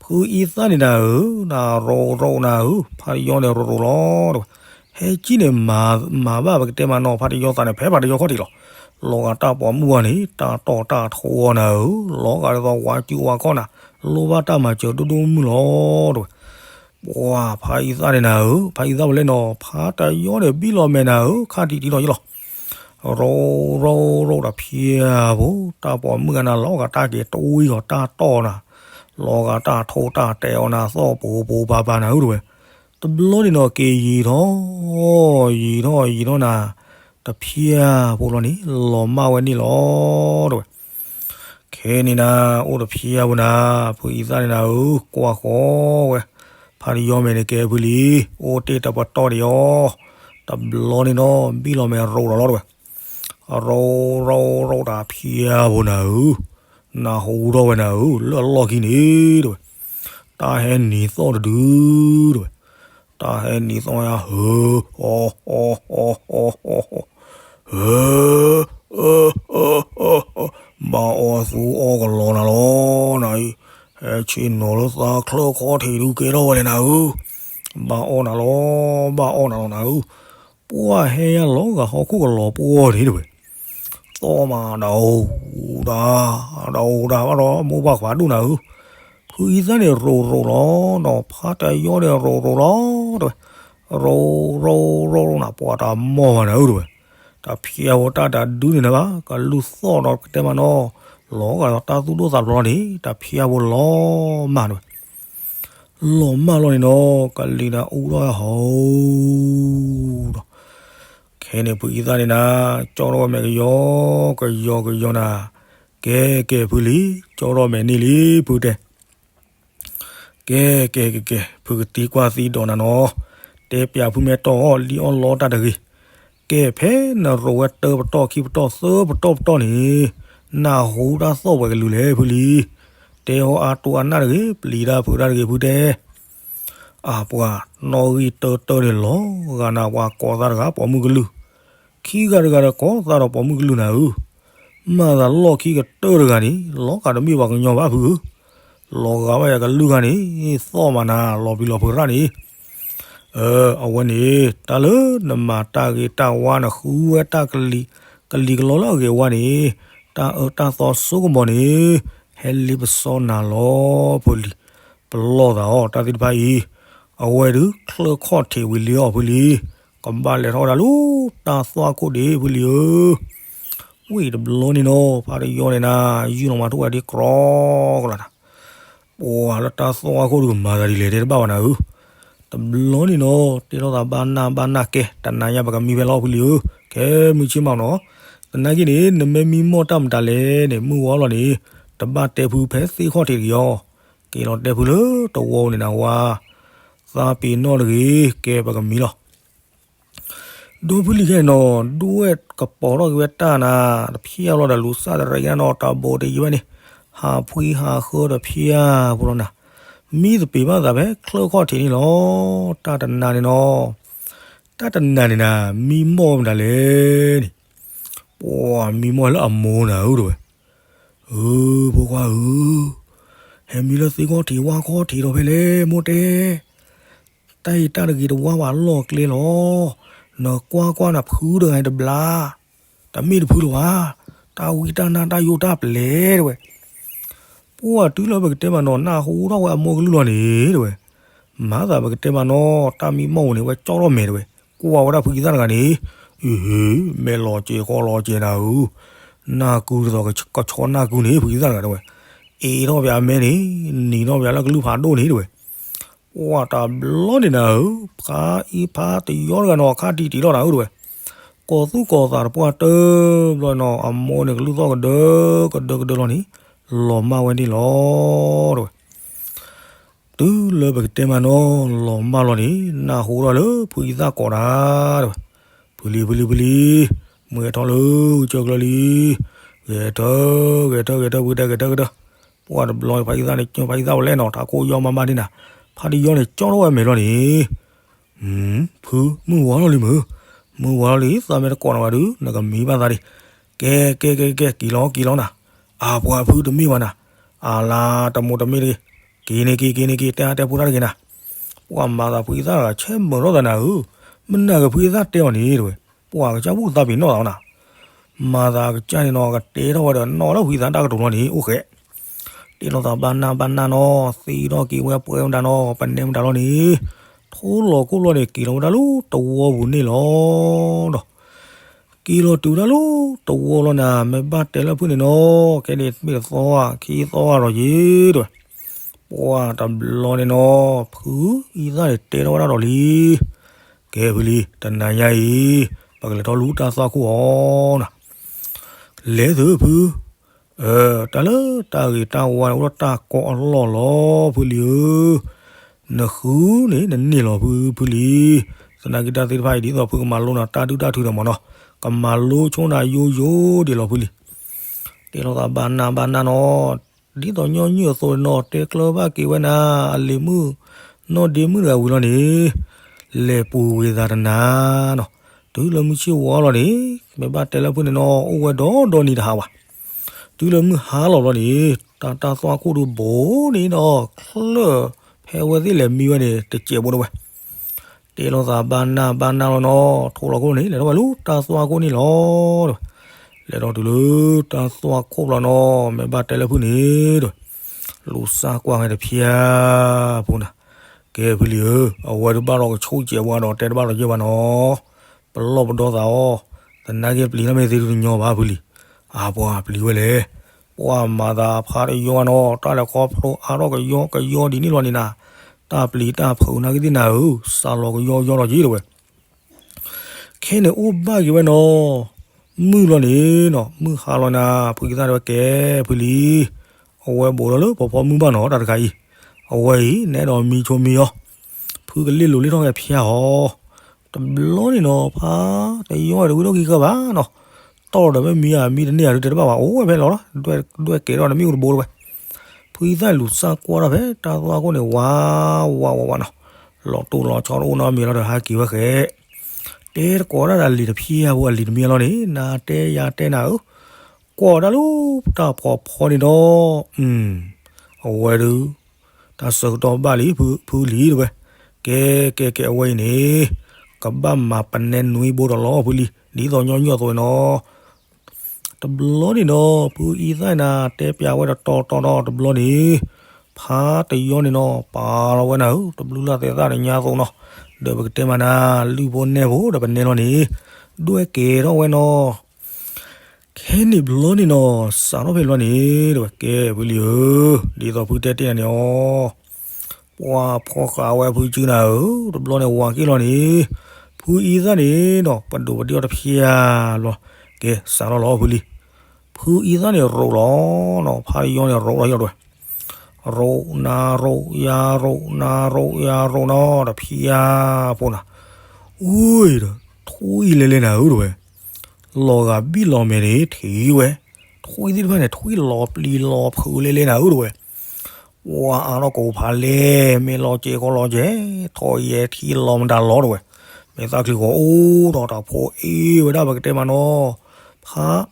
ဖုအံသၣ်န့ၣ်နၤဧၢ, နရိၤရိၤနၤဧၢ, ဖါတယီန့ၣ်ရိၤရိၤလီၤတဲဝဲ, ဟဲကံၣ်န့ၣ် မၤဘၣ်ပကတဲမးနီၤ ဖါတယီသးန့ၣ် ဖဲဖါတယီခီၣ်ထံးလီၤ, လီၤဂာ်တၢ်ပိာ်မုၣ်ဝဲန့ၣ် တၢ်တီၢ်တၢ်ထီနၤဧၢ, လီၤဂာ်ဒ်သိးဝါစုဝါခီၣ်နၤ, လိၣ်ဘၣ်တၢ်မၤစၢၤဒိၣ်ဒိၣ်မုၢ်လီၤတဲဝဲ ပှၤဖါအံသၣ်န့ၣ်နၤဧၢ, ဖါအံသၣ်ဝဲလဲၣ်နီၤ, ဖါတယီန့ၣ် ဘံၣ်လီၤမဲာ်နၤဧၢ, ခါထံးထံးထီၣ်ယ့ၢ်လီၤ, ရိၤရိၤရိၤဒီးဖျဲၣ်ဧိၤ, တၢ်ပိာ်မုၣ်ဂၤန့ၣ် လီၤဂာ်တၢ်က့ၤတဝံၤအီၤတၢ်တီၢ်နၤ, လီၤဂာ်တၢ်ထိတၢ်တဲာ်အီၤနၤ သီၣ်ပိာ်ပိာ်ပၤပၤနၤဧၢတဲဝဲ, တဘျီန့ၣ်နီၤ က့ၤယံာ်ထီၣ် ယံာ်ထီၣ်ယံာ်ထီၣ်နၤ, တဖျဲၣ်ဖိလီၤန့ၣ် လီၤမၢ်ဝဲန့ၣ်လီၤတဲဝဲ ခဲန့ၣ်နၤ အိၣ်တဖျဲၣ်ဖိနၤ, ဖုအံသၣ်န့ၣ်နၤဧၢ, ကွၢ်ဃီဝဲ ဖါတယီမဲာ်န့ၣ်ကဲဖုလံ, အိၣ်တ့ၢ်တပတီၢ်ဒံးအီၤ, တဘျီန့ၣ်နီၤ ဘံၣ်လီၤမဲာ်ရိၤဒီးလီၤတဲဝဲ, ရိၤရိၤရိၤတဖျဲၣ်ဖိနၤဧၢ, နၢ်ဟူထီၣ်ဝဲနၤဧၢ, လၢအလီၢ်ခံန့ၣ် တဲဝဲ, တၢ်ဟဲနံၤသီၣ်တဒု တဲဝဲ, တၢ်ဟဲနံၤသီၣ်ယါ ဟၢ, ဟၢ, ဘၣ်အီၣ်သူအီၣ်ကလီနၤလီၤ နၤအံၤ, ဟဲဆ့ၣ်နီၤလၢသးချၢခီၣ်ထံးဒုကဲထီၣ်ဝဲလဲၣ်နၤဧၢ, ဘၣ်အီၣ်နၤလီၤ, ဘၣ်အီၣ်နၤလီၤနၤဧၢ, ပှၢ်ဟဲယါလီၤဂာ်ဟီၣ်ခိၣ်ကလီၤပှီၢ်န့ၣ် တဲဝဲ သီၣ်မး ဒၤအိၣ်ဒၣ်, ဒၤအိၣ်ဒၣ်ဘၣ်ဒီး မိၢ်ပှၢ်ခွါဒိၣ်နၤဧၢ, ဖုအံသၣ်န့ၣ်ရိၤရိၤလီၤ, ဒီးဖါတယီန့ၣ်ရိၤရိၤလီၤ, တဲဝဲ, ရိၤရိၤရိၤရိၤနၤ ပှၤတၢ်မီၢ်ဘၣ်နၤဧၢ တဲဝဲ, တၢ်ဖျါဖိတၢ်တဒုန့ၣ်နဘၣ် ကလူၢ်သီၣ်ဒီးကတဲမးနီၤ, လီၤဂာ်ဒီးတၢ်သူၣ်ဒိၣ်သးဖျိးန့ၣ် တၢ်ဖျါဖိလီၤမၢ် တဲဝဲ လီၤမၢ်လီၤန့ၣ်နီၤ ကလံၤနၤအူထီၣ်ဟီၣ်ဒီး ခဲန့ၣ်ဖုအံသၣ်န့ၣ်နၤ ကၠီထီၣ်ဝဲမဲာ်ကယီကယီကယီနၤ, ကဲကဲဖုလံၤ ကၠီထီၣ်မဲာ်န့ၣ်လံ ဖုတဲ ကဲကဲကဲကဲ ဖုကသံကွၢ်သံဒိးနၤနီၤ, တဲပျးဖုမဲာ်တီၢ်အီၣ်လံအီၣ်လီတၢ်တဂ့ၤ, ကဲဖဲနရိၤဝဲတၢပတီၢ်ခံပတီၢ်သၢပတီၢ်ပတီၢ်န့ၣ်, နၢ်ဟူတၢ်သီၣ်ပှဲၤကလုာ်လဲၣ်ဖုလံၤ, တဲဟီအါတိၢ်အနၢ်တဂ့ၤ ပျံၤတၢ်ဖုးတၢ်တဂ့ၤဖုတဲ အပှၤနီၣ်ဂံၢ်တၢတၢန့ၣ်လီၤဂာ်နၤပှၤကိးသးတဂၤပိာ်မုၣ်ကလုၢ်, ခံဂၤတဂၤဒီးကိးသးဒီးပိာ်မုၣ်ကလုၢ်နၤဧၢ, မၤသးလီၢ်ခံကတၢၢ်တဂၤန့ၣ် လီၤဂာ်တမ့ၢ်ပှၤကညီဘၣ်ဖုဧၢ, လီၤဂာ်ဘၣ်ယၤကလုၢ်ဂၤန့ၣ် သီၣ်မးနၤ လီၤပျံၤလီၤဖုးရၣ်န့ၣ် အဝဲန့ၣ် တၢ်လၢနမၤတၢ်ဂ့ၤတၢ်ဝါနဃုဝဲတၢ်ကလံၤကလီလၢအဂ့ၤဝါန့ၣ်, တၢ်အၢတၢ်သီစိကမီၤန့ၣ်, ဟဲလ့ပစီနၤလီၤဖုလံၤ, ပလီၢ်သးအီၤတၢ်သ့ၣ်တဖၣ်အံၤ, အဝဲဒုးချၢၣ်ခီၣ်ထံးဝံၤလံအီၤဖုလံၤ, ကဘၣ်လဲၤထီၣ်ဝဲဒၣ်လၢတၢ်သွၣ်ခိၣ်ဒံးဖုလံၤဧၢ ဝံၤတဘျီန့ၣ်နီၤ ဖါတယီန့ၣ်နၤ ယုၢ်လီၤမၤထူၣ်ဝဲဒ်ကြီကလီနၤ, ပှၤလၢတၢ်သွၣ်ခိၣ်ဒုးကမၤသးဒ်လဲၣ်တဲတဘၣ်ဘၣ်နၤဧၢ, တဘျီန့ၣ်နီၤ တဲထီၣ်သးဘၣ်နၢ်ဘၣ်နၢ်ကဲ တနၤညါပကမံဖဲလီၤဖုလံၤဧၢ, ခဲမုၢ်ဆ့ၣ်မးနီၤ, သနာ်က့န့ၣ် နမ့ၢ်မံမီၢ်တၢ်မတၤလဲၣ်န့ၣ် မုၢ်ဝီလီၤန့ၣ်, တဘၣ်တဲဖုဖဲသ့ၣ်ခီၣ်ထံးတဂ့ၤအီၤ, က့ၤလီၤတဲဖုလၢတဝီပူၤန့ၣ်နၤဝါ, သးပ့ၤနီၣ်တဂ့ၤ ကဲပကမံလီၤ ဒီဖုလံၤခဲန့ၣ်နီၤ ဒွဲၣ်ကပီၤထီၣ်က့ၤဝဲတၢ်နၤ, တဖျၢၣ်လီၤဒီးလူၤစၢ်တရံးကနၣ်နီၤ တၢ်ဘိးတယံၤဘၣ်န့ၣ်, ဟးဖှံဟးဃၢတဖျၢၣ်ဖိလီၤနၤ, မံသပ့ၤဘၣ်သးဖဲချၢၣ်ခီၣ်ထံးန့ၣ်လီၤ, တၢ်တနၤန့ၣ်နီၤ, တၢ်တနၤန့ၣ်နၤ မံမီၢ်မတၤလဲၣ်န့ၣ်, ပှၤမံမီၢ်လၢအမိၢ်နၤဧၢ တဲဝဲ, ဧၢ ဖိခွါဧၢ, ဟဲမံလၢသ့ၣ်ခီၣ်ထံးဝၣ်ခီၣ်ထံးဒီးဖဲလဲၣ် မိၢ်တဲ တၢ်အံၤတၢ်တဂ့ၤတဝါဘၣ်လီၢ်ကျဲလီၤ, နကွၢ်ကွၢ်နဖုတဂၤအံၤတဘျါ, တမ့ၢ်တဖုလၢၤဘၣ်, တၢ်ဝံတၢ်နါတၢ်ယိာ်တၢ်ပျဲၢ်တဲဝဲ, ပှၤတုၤလၢပကတဲမးနီၤ နၢ်ဟူထီၣ်ဝဲအမိၢ်ကလုၢ်လီၤန့ၣ်တဲဝဲ, မၤသးပကတဲမးနီၤ တၢ်မံမီၢ်ဝဲန့ၣ် ဝဲကၠီထီၣ်မဲာ်တဲဝဲ, ကွၢ်ဝဲဒၣ်ဖုအံသၣ်တဂၤန့ၣ်, အ့ မဲာ်လီၤစဲၤဃီလီၤစဲၤနၤဧၢ, နၢ်ကုတသီၣ်ကဆီနၢ်ကုန့ၣ် ဖုအံသၣ်တဂၤတဲဝဲ, အ့ထီၣ်ပၠးအမဲန့ၣ်, နံၤထီၣ်ပၠးလၢကလုၢ်ဖးဒိၣ်န့ၣ်တဲဝဲ ပှၤတဘျီန့ၣ်နၤဧၢ, ဖါအံဖါတယီတဂၤနီၤ ခါတံၢ်တံၢ်လီၤနၤဧၢတဲဝဲ, ကိးသူၣ်ကိးသးတပှၢ်တၢၢ်ဘျီနီၤ အမိၢ်န့ၣ်ကလုၢ်သီၣ်ကဒၢကဒၢကဒၢကဒၢလီၤန့ၣ်, လီၤမၢ်ဝဲန့ၣ်လီၤတဲဝဲ တုၤလၢပကတဲမးနီၤ လီၤမၢ်လီၤန့ၣ် နၢ်ဟူထီၣ်လၢဖုအံသၣ်ကိးတၢ်တဲဝဲ, ဖုလံ ဖုလံ ဖုလံ, မုၢ်ဂဲၤထီၣ်လၢကစၢၢ်ကျၢၢ်လံ, ဂဲၤထၢ ဂဲၤထၢ ဂဲၤထၢ ဖုတဲ ဂဲၤထၢ ဂဲၤထၢ, ပှၤတဘျီဖါအံသၣ်န့ၣ် ဖါအံသၣ်ဝဲလဲၣ်နီၤ တၢ်ကိၢ်ယီၢ်မးမးဒ်နၤ, ဖါတယီန့ၣ် ကၠီထီၣ်ဝဲမဲာ်လီၤန့ၣ် ဖု မုၢ်ဝါလီၤလံမုၢ်, မုၢ်ဝါလီၤလံ သးမ့ၢ်တကိးနၤဘၣ်ဒုး နကမံဘၣ်သးဒံး, ကဲ ကဲ ကဲ ကဲ က့ၤလီၤ က့ၤလီၤနၤ, အပှၤဖုတမ့ၢ်ဘၣ်နၤ, အလါတမိၢ်တမ့ၢ်တဂ့ၤ, က့ၤန့ၢ်က့ၤ က့ၤန့ၢ်က့ၤ တဲအါတဲဖိတၢ်တဂ့ၤနၤ, ပှၤမၤသးဖုအံသၣ်တဂၤ ဆဲးမုာ်ထီၣ်သးနၤဧၢ, မနၤက့ၤဖုအံသၣ်တဲအီၤန့ၣ်တဲဝဲ, ပှၤကစၢ်ဘူၣ်သးပ့ၤနီၣ်သးနၤ မၤသးကစၢ်န့ၣ်နီၤ ကတဲထီၣ်ဝဲဒီးနီၣ်လၢဖုအံသၣ်တၢ်ကတိၤလီၤန့ၣ် အိၣ်ဃဲး, တဲလိာ်သးဘၣ်နၢ်ဘၣ်နၢ်နီၤ သံထီၣ်က့ၤဝဲပှဲၤမတၤနီၤ ပနဲမတၤလီၤန့ၣ်, ထိလီၤခိၣ်လီၤန့ၣ် က့ၤလီၤဝဲဒၣ်လၢတဝီပူၤန့ၣ်လီၤဒီး က့ၤလီၤတုၤဝဲဒၣ်လၢတဝီလီၤနၤ မ့ၢ်ဘၣ်တဲလၢဖုန့ၣ်နီၤ ခဲန့ၣ်မ့ၢ်တသီဧါ ခံသီဧါဒီးယ့ၤတဲဝဲ, ပှၤတဘျီန့ၣ်နီၤ ဖုအံသၣ်န့ၣ်တဲထီၣ်ဝဲဒၣ်ဒီးလံ ကဲဖုလံ တနၤညါအံၤ ပကလဲၤထီၣ်လူတၢ်သွၣ်ခိၣ်အီၤနၤ, လဲၤသုဖု, တၢ်လၢတၢ်ဂ့ၤတၢ်ဝါန့ၣ် အိၣ်ဒီးတၢ်ကိးအလီၢ်လီၤ ဖုလံဧၢ, နဃုန့ၣ် နန့ၢ်လီၤဖု ဖုလံ, သနာ်က့တၢ်သ့ၣ်တဖၣ်အံၤ ဒ်သိးဖုကမၤလိနၤတၢ်ဒုၣ်တၢ်ထုဒီးမ့ၢ်နီၤ, ကမၤလိဆိနၤယိယိဒံးလီၤဖုလံ. တဲလိာ်သးဘၣ်နၢ်ဘၣ်နၢ်နီၤ, ဒ်သိးညီနုၢ်အသိးနီၤ တဲကျၢၤဘၣ်က့ၤဝဲနၤ အလံၤမုၣ် နီၢ်ဒ့မုၣ်တဂၤဝံၤလီၤန့ၣ်, လဲၤပူၤဝံၤသးတနၤနီၤ, တုၤလၢမုၢ်ဆ့ၣ်ဝါလီၤန့ၣ် မ့ၢ်ဘၣ်တဲလၢဖုန့ၣ်နီၤ အိၣ်ဝဲဒီဒီနံၤတဟးဘၣ်. တုၤလၢမုၢ်ဟါလီၤဘျီန့ၣ် တၢ်တၢ်သွၣ်ခိၣ်ဒုးဘိန့ၣ်ဒီး ချၢၣ်ဖဲအဝဲသ့ၣ်လဲၤမံဝဲန့ၣ် တစဲးဘိတဝဲ တဲလိာ်သးဘၣ်နၢ်ဘၣ်နၢ်လီၤနီၤ, ထိးလီၤခိၣ်န့ၣ် လဲၤထီၣ်ဝဲလၢတၢ်သွၣ်ခိၣ်န့ၣ်လီၤ. လဲၤဒီးတုၤလၢတၢ်သွၣ်ခိၣ်ဘျီနီၤ မ့ၢ်ဘၣ်တဲလၢဖုန့ၣ်ဒီး လူၤစၢ်ကွၢ်ဝဲတဖျၢၣ်ဖိနၤ, ကဲဖုလံၤဧၢ, အဝဲဒုးဘၣ်ဒီးကဆိၣ်ကဲးပှၤဒီးတဲတဘၣ်ဒီးယဲၢ်ဘၣ်နီၤ, ပလီၢ်ပဒီသးအီၤ, သနာ်က့ပျံၤနီၢ်မ့ၢ်သ့ဒုးတညီဘၣ်ဖုလံၤ, အပှၤပျံၤဝဲလဲၣ် ပှၤမၤသးဖးတယီနီၤ တၢ်လဲၤခီဖျိအါထီၣ်ကယီ ကယီဒ်န့ၣ်လီၤန့ၣ်နၤ, တၢ်ပျံၤတၢ်ဖုးနာ်က့သ့ၣ်နၤဧၢ, စးလီၤကယီယီလီၤက့ၤတဝဲ, ခဲန့ၣ်အိၣ်ဘၣ်က့ၤဝဲနီၤ, မုၢ်လီၤန့ၣ်နီၤ မုၢ်ဟါလီၤနၤ ဖုကသၣ်တဲဝဲကဲဖုလံၤ, အဝဲဘူးထီၣ်လၢဖီဖီမုၢ်ဘၣ်နီၤ တၢ်တခါအံၤ, အဝဲအံၤ နအဲၣ်ဒိးမံဆိမံအီၤ, ဖုကလ့ၢ်လိၤလ့ၢ်ထီၣ်က့ၤဖျါအီၤ တဘျီန့ၣ်နီၤ ဖးတယီတဝံၤထီၣ်ခံဃၢဘၣ်နီၤ, တီၢ်ဒီးမ့ၢ်မံဧါ မံတန့ၢ်ဧါဒုးတဲတဘၣ်ဘၣ် အိၣ်ဝဲဖဲလီၤလီၤ, ဒွဲၣ်ကဲထီၣ်တမ့ၣ်အူတဘိတဝဲ, ဖုအံသၣ်လူၤစၢ်ကွၢ်ထီၣ်ဖဲ တၢ်သွၣ်ခိၣ်န့ၣ် ဝးဝးဝးဝးနီၤ, လီၤတိၢ်လီၤဆီတအိၣ်နီတမံၤလီၤဒီးဟးက့ၤဝဲဃဲ, တဲတကိးဒၣ်ဒီးလံာ်တဖျၢၣ်ဖိအလံာ်တမံၤလီၤန့ၣ် နၤတဲယၤတဲနၤဧၢ, ကွၢ်ဝဲဒၣ်လၢတၢ်ဖီဖီန့ၣ်ဒီး, အဝဲဒုး တၢ်ဆၢကတီၢ်ဘၣ်လံ ဖုလံၤတဝဲ, ကဲကဲကဲ အဝဲအံၤန့ၣ် ကဘၣ်မၤပနဲနွံဘိဒီးလီၤဖုလံၤ ဒ်သိးညီနုၢ်အသိးနီၤ, တဘျီန့ၣ်ဒီး ဖုအံသၣ်နၤ တဲပျးဝဲတတီတီဒီးတဘျီန့ၣ်, ဖးတယီန့ၣ်နီၤ ပာ်လီၤဝဲနၤဧၢ တဘျုးလၢ်သဲးသၣ်တညါအသိးနီၤ, ဒီးပကတဲမးနၤ လုၢ်ဖိနဲၣ်ဖိဒီးပနဲလီၤန့ၣ်, ဒွဲၣ်ကဲထီၣ်ဝဲနီၤ ခဲန့ၣ်ဘျီန့ၣ်နီၤ စးထီၣ်ဖဲဘျီန့ၣ် တဝဲကဲဖုလံၤဧၢ, ဒ်သိးဖုတဲတ့ၢ်နၤန့ၣ်အီၤ, ပှၤဖီဃာ်ဝဲဖုစုနၤဧၢ, တဘျီန့ၣ်ဝၤက့ၢ်လီၤန့ၣ်, ဖုအံသၣ်န့ၣ်နီၤ ပဒိၣ်ပဒ့အီၤတဖျါလီၤ, ကဲစးထီၣ်လီၤဖုလံၤ, ဖုအံသၣ်န့ၣ်ရိးလီၤနီၤ ဖးတယီန့ၣ်ရိးလီၤယီၤတဝဲ, ရိးနၤရိး ယၤရိး နၤရိး ယၤရိးနီၤ တဖျါဖိနၤ, အူဒီး ထွံၣ်လဲၤလဲၤနၤဧၢတဝဲ လီၤဂာ်ဘံၣ်လီၤမဲာ်န့ၣ်ထံၣ်ဝဲ, ထွံၣ်သ့ၣ်တဖၣ်န့ၣ် ထွံၣ်လီၤပျံၤလီၤဖုးလဲၤလဲၤနၤဧၢတဝဲ, ပှၤအါထီၣ်ကိးဖးလဲၢ် မ့ၢ်လီၤစဲးကီးလီၤစဲး, ထီၣ်ယဲထံလီၤမတၤလီၤတဝဲ, မ့ၢ်သၣ်ချံဂီၤအိၣ်ဒီးတၢ်ဖိအ့ၣ်ဝဲဒၣ်ပကတဲမးနီၤ, ဖး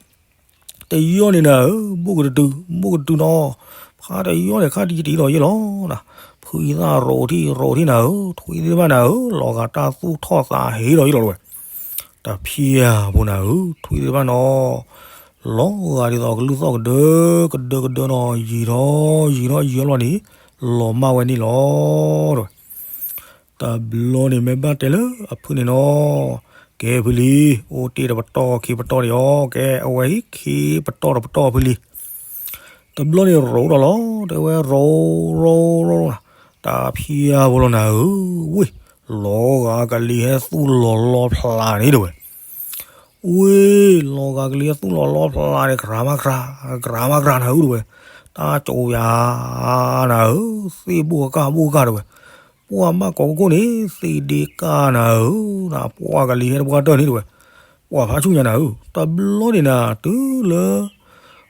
တယီန့ၣ်နၤဧၢ, ဘိၣ်ကတတုၤ ဘိၣ်ကတတုၤနီၤ, ဖးတယီန့ၣ် ခါတယံၤတယံၤလီၤယဲလီၤနၤ, ဖုအံသၣ်ရိးထံၣ်ရိးထံၣ်နၤဧၢ, ထွံၣ်သ့ၣ်တဖၣ်နၤဧၢ, လီၤဂာ်တၢ်သူၣ်ထီၣ်သးဟ့လီၤယဲလီၤတဝဲ, တဖျါဖိနၤဧၢ, ထွံၣ်သ့ၣ်တဖၣ်နီၤ, လီၤဂာ်ဒ်သိးကလုၢ်သီၣ်ကဒၢ ကဒၢကဒၢနီၤ, ယံာ်ထီၣ်ယံာ်ထီၣ်ယံာ်ထီၣ်လီၤန့ၣ်, လီၤမၢ်ဝဲန့ၣ်လီၤတဝဲ တဘျီန့ၣ်မ့ၢ်ဘၣ်တဲလၢအဖုန့ၣ်နီၤ, ကဲဖုလံၤ, အိၣ်တ့ၢ်တပတီၢ်ခံပတီၢ်ဒံးအီၤ, ကဲအဝဲအံၤခံပတီၢ်တပတီၢ်ဖုလံၤ, တဘျီန့ၣ်ရိးထီၣ်လီၤ, တဲဝဲရိးရိးရိးရိး, တၢ်ဖံးယါဖိလီၤနၤဧၢ, ဝ့ၢ်, လီၤဂာ်ကလံၤဟဲသူၣ်လီၤလီဖျးန့ၣ်တဝဲ ဝ့ၢ်, လီၤဂာ်ကလံၤဟဲသူၣ်လီၤလီဖျးန့ၣ် ကြၤမးကြၤ, ကြၤမးကြၤနၤဧၢတဝဲ, တၢ်ကၠိယၤနၤဧၢ, သ့ၣ်ဘိၣ်ကၢ်ဘိၣ်ကၢ်တဝဲ, ပှၤဘၣ်ကိးခိၣ်န့ၣ် သ့ၣ်ဒ့ကၢ်နၤဧၢ, နပှၤကလံၤဟဲတပှၢ်တၢၢ်န့ၣ်တဝဲ, ပှၤဖးဆူၣ်ညါနၤဧၢ, တဘျီန့ၣ်နၤ တုၤလၢ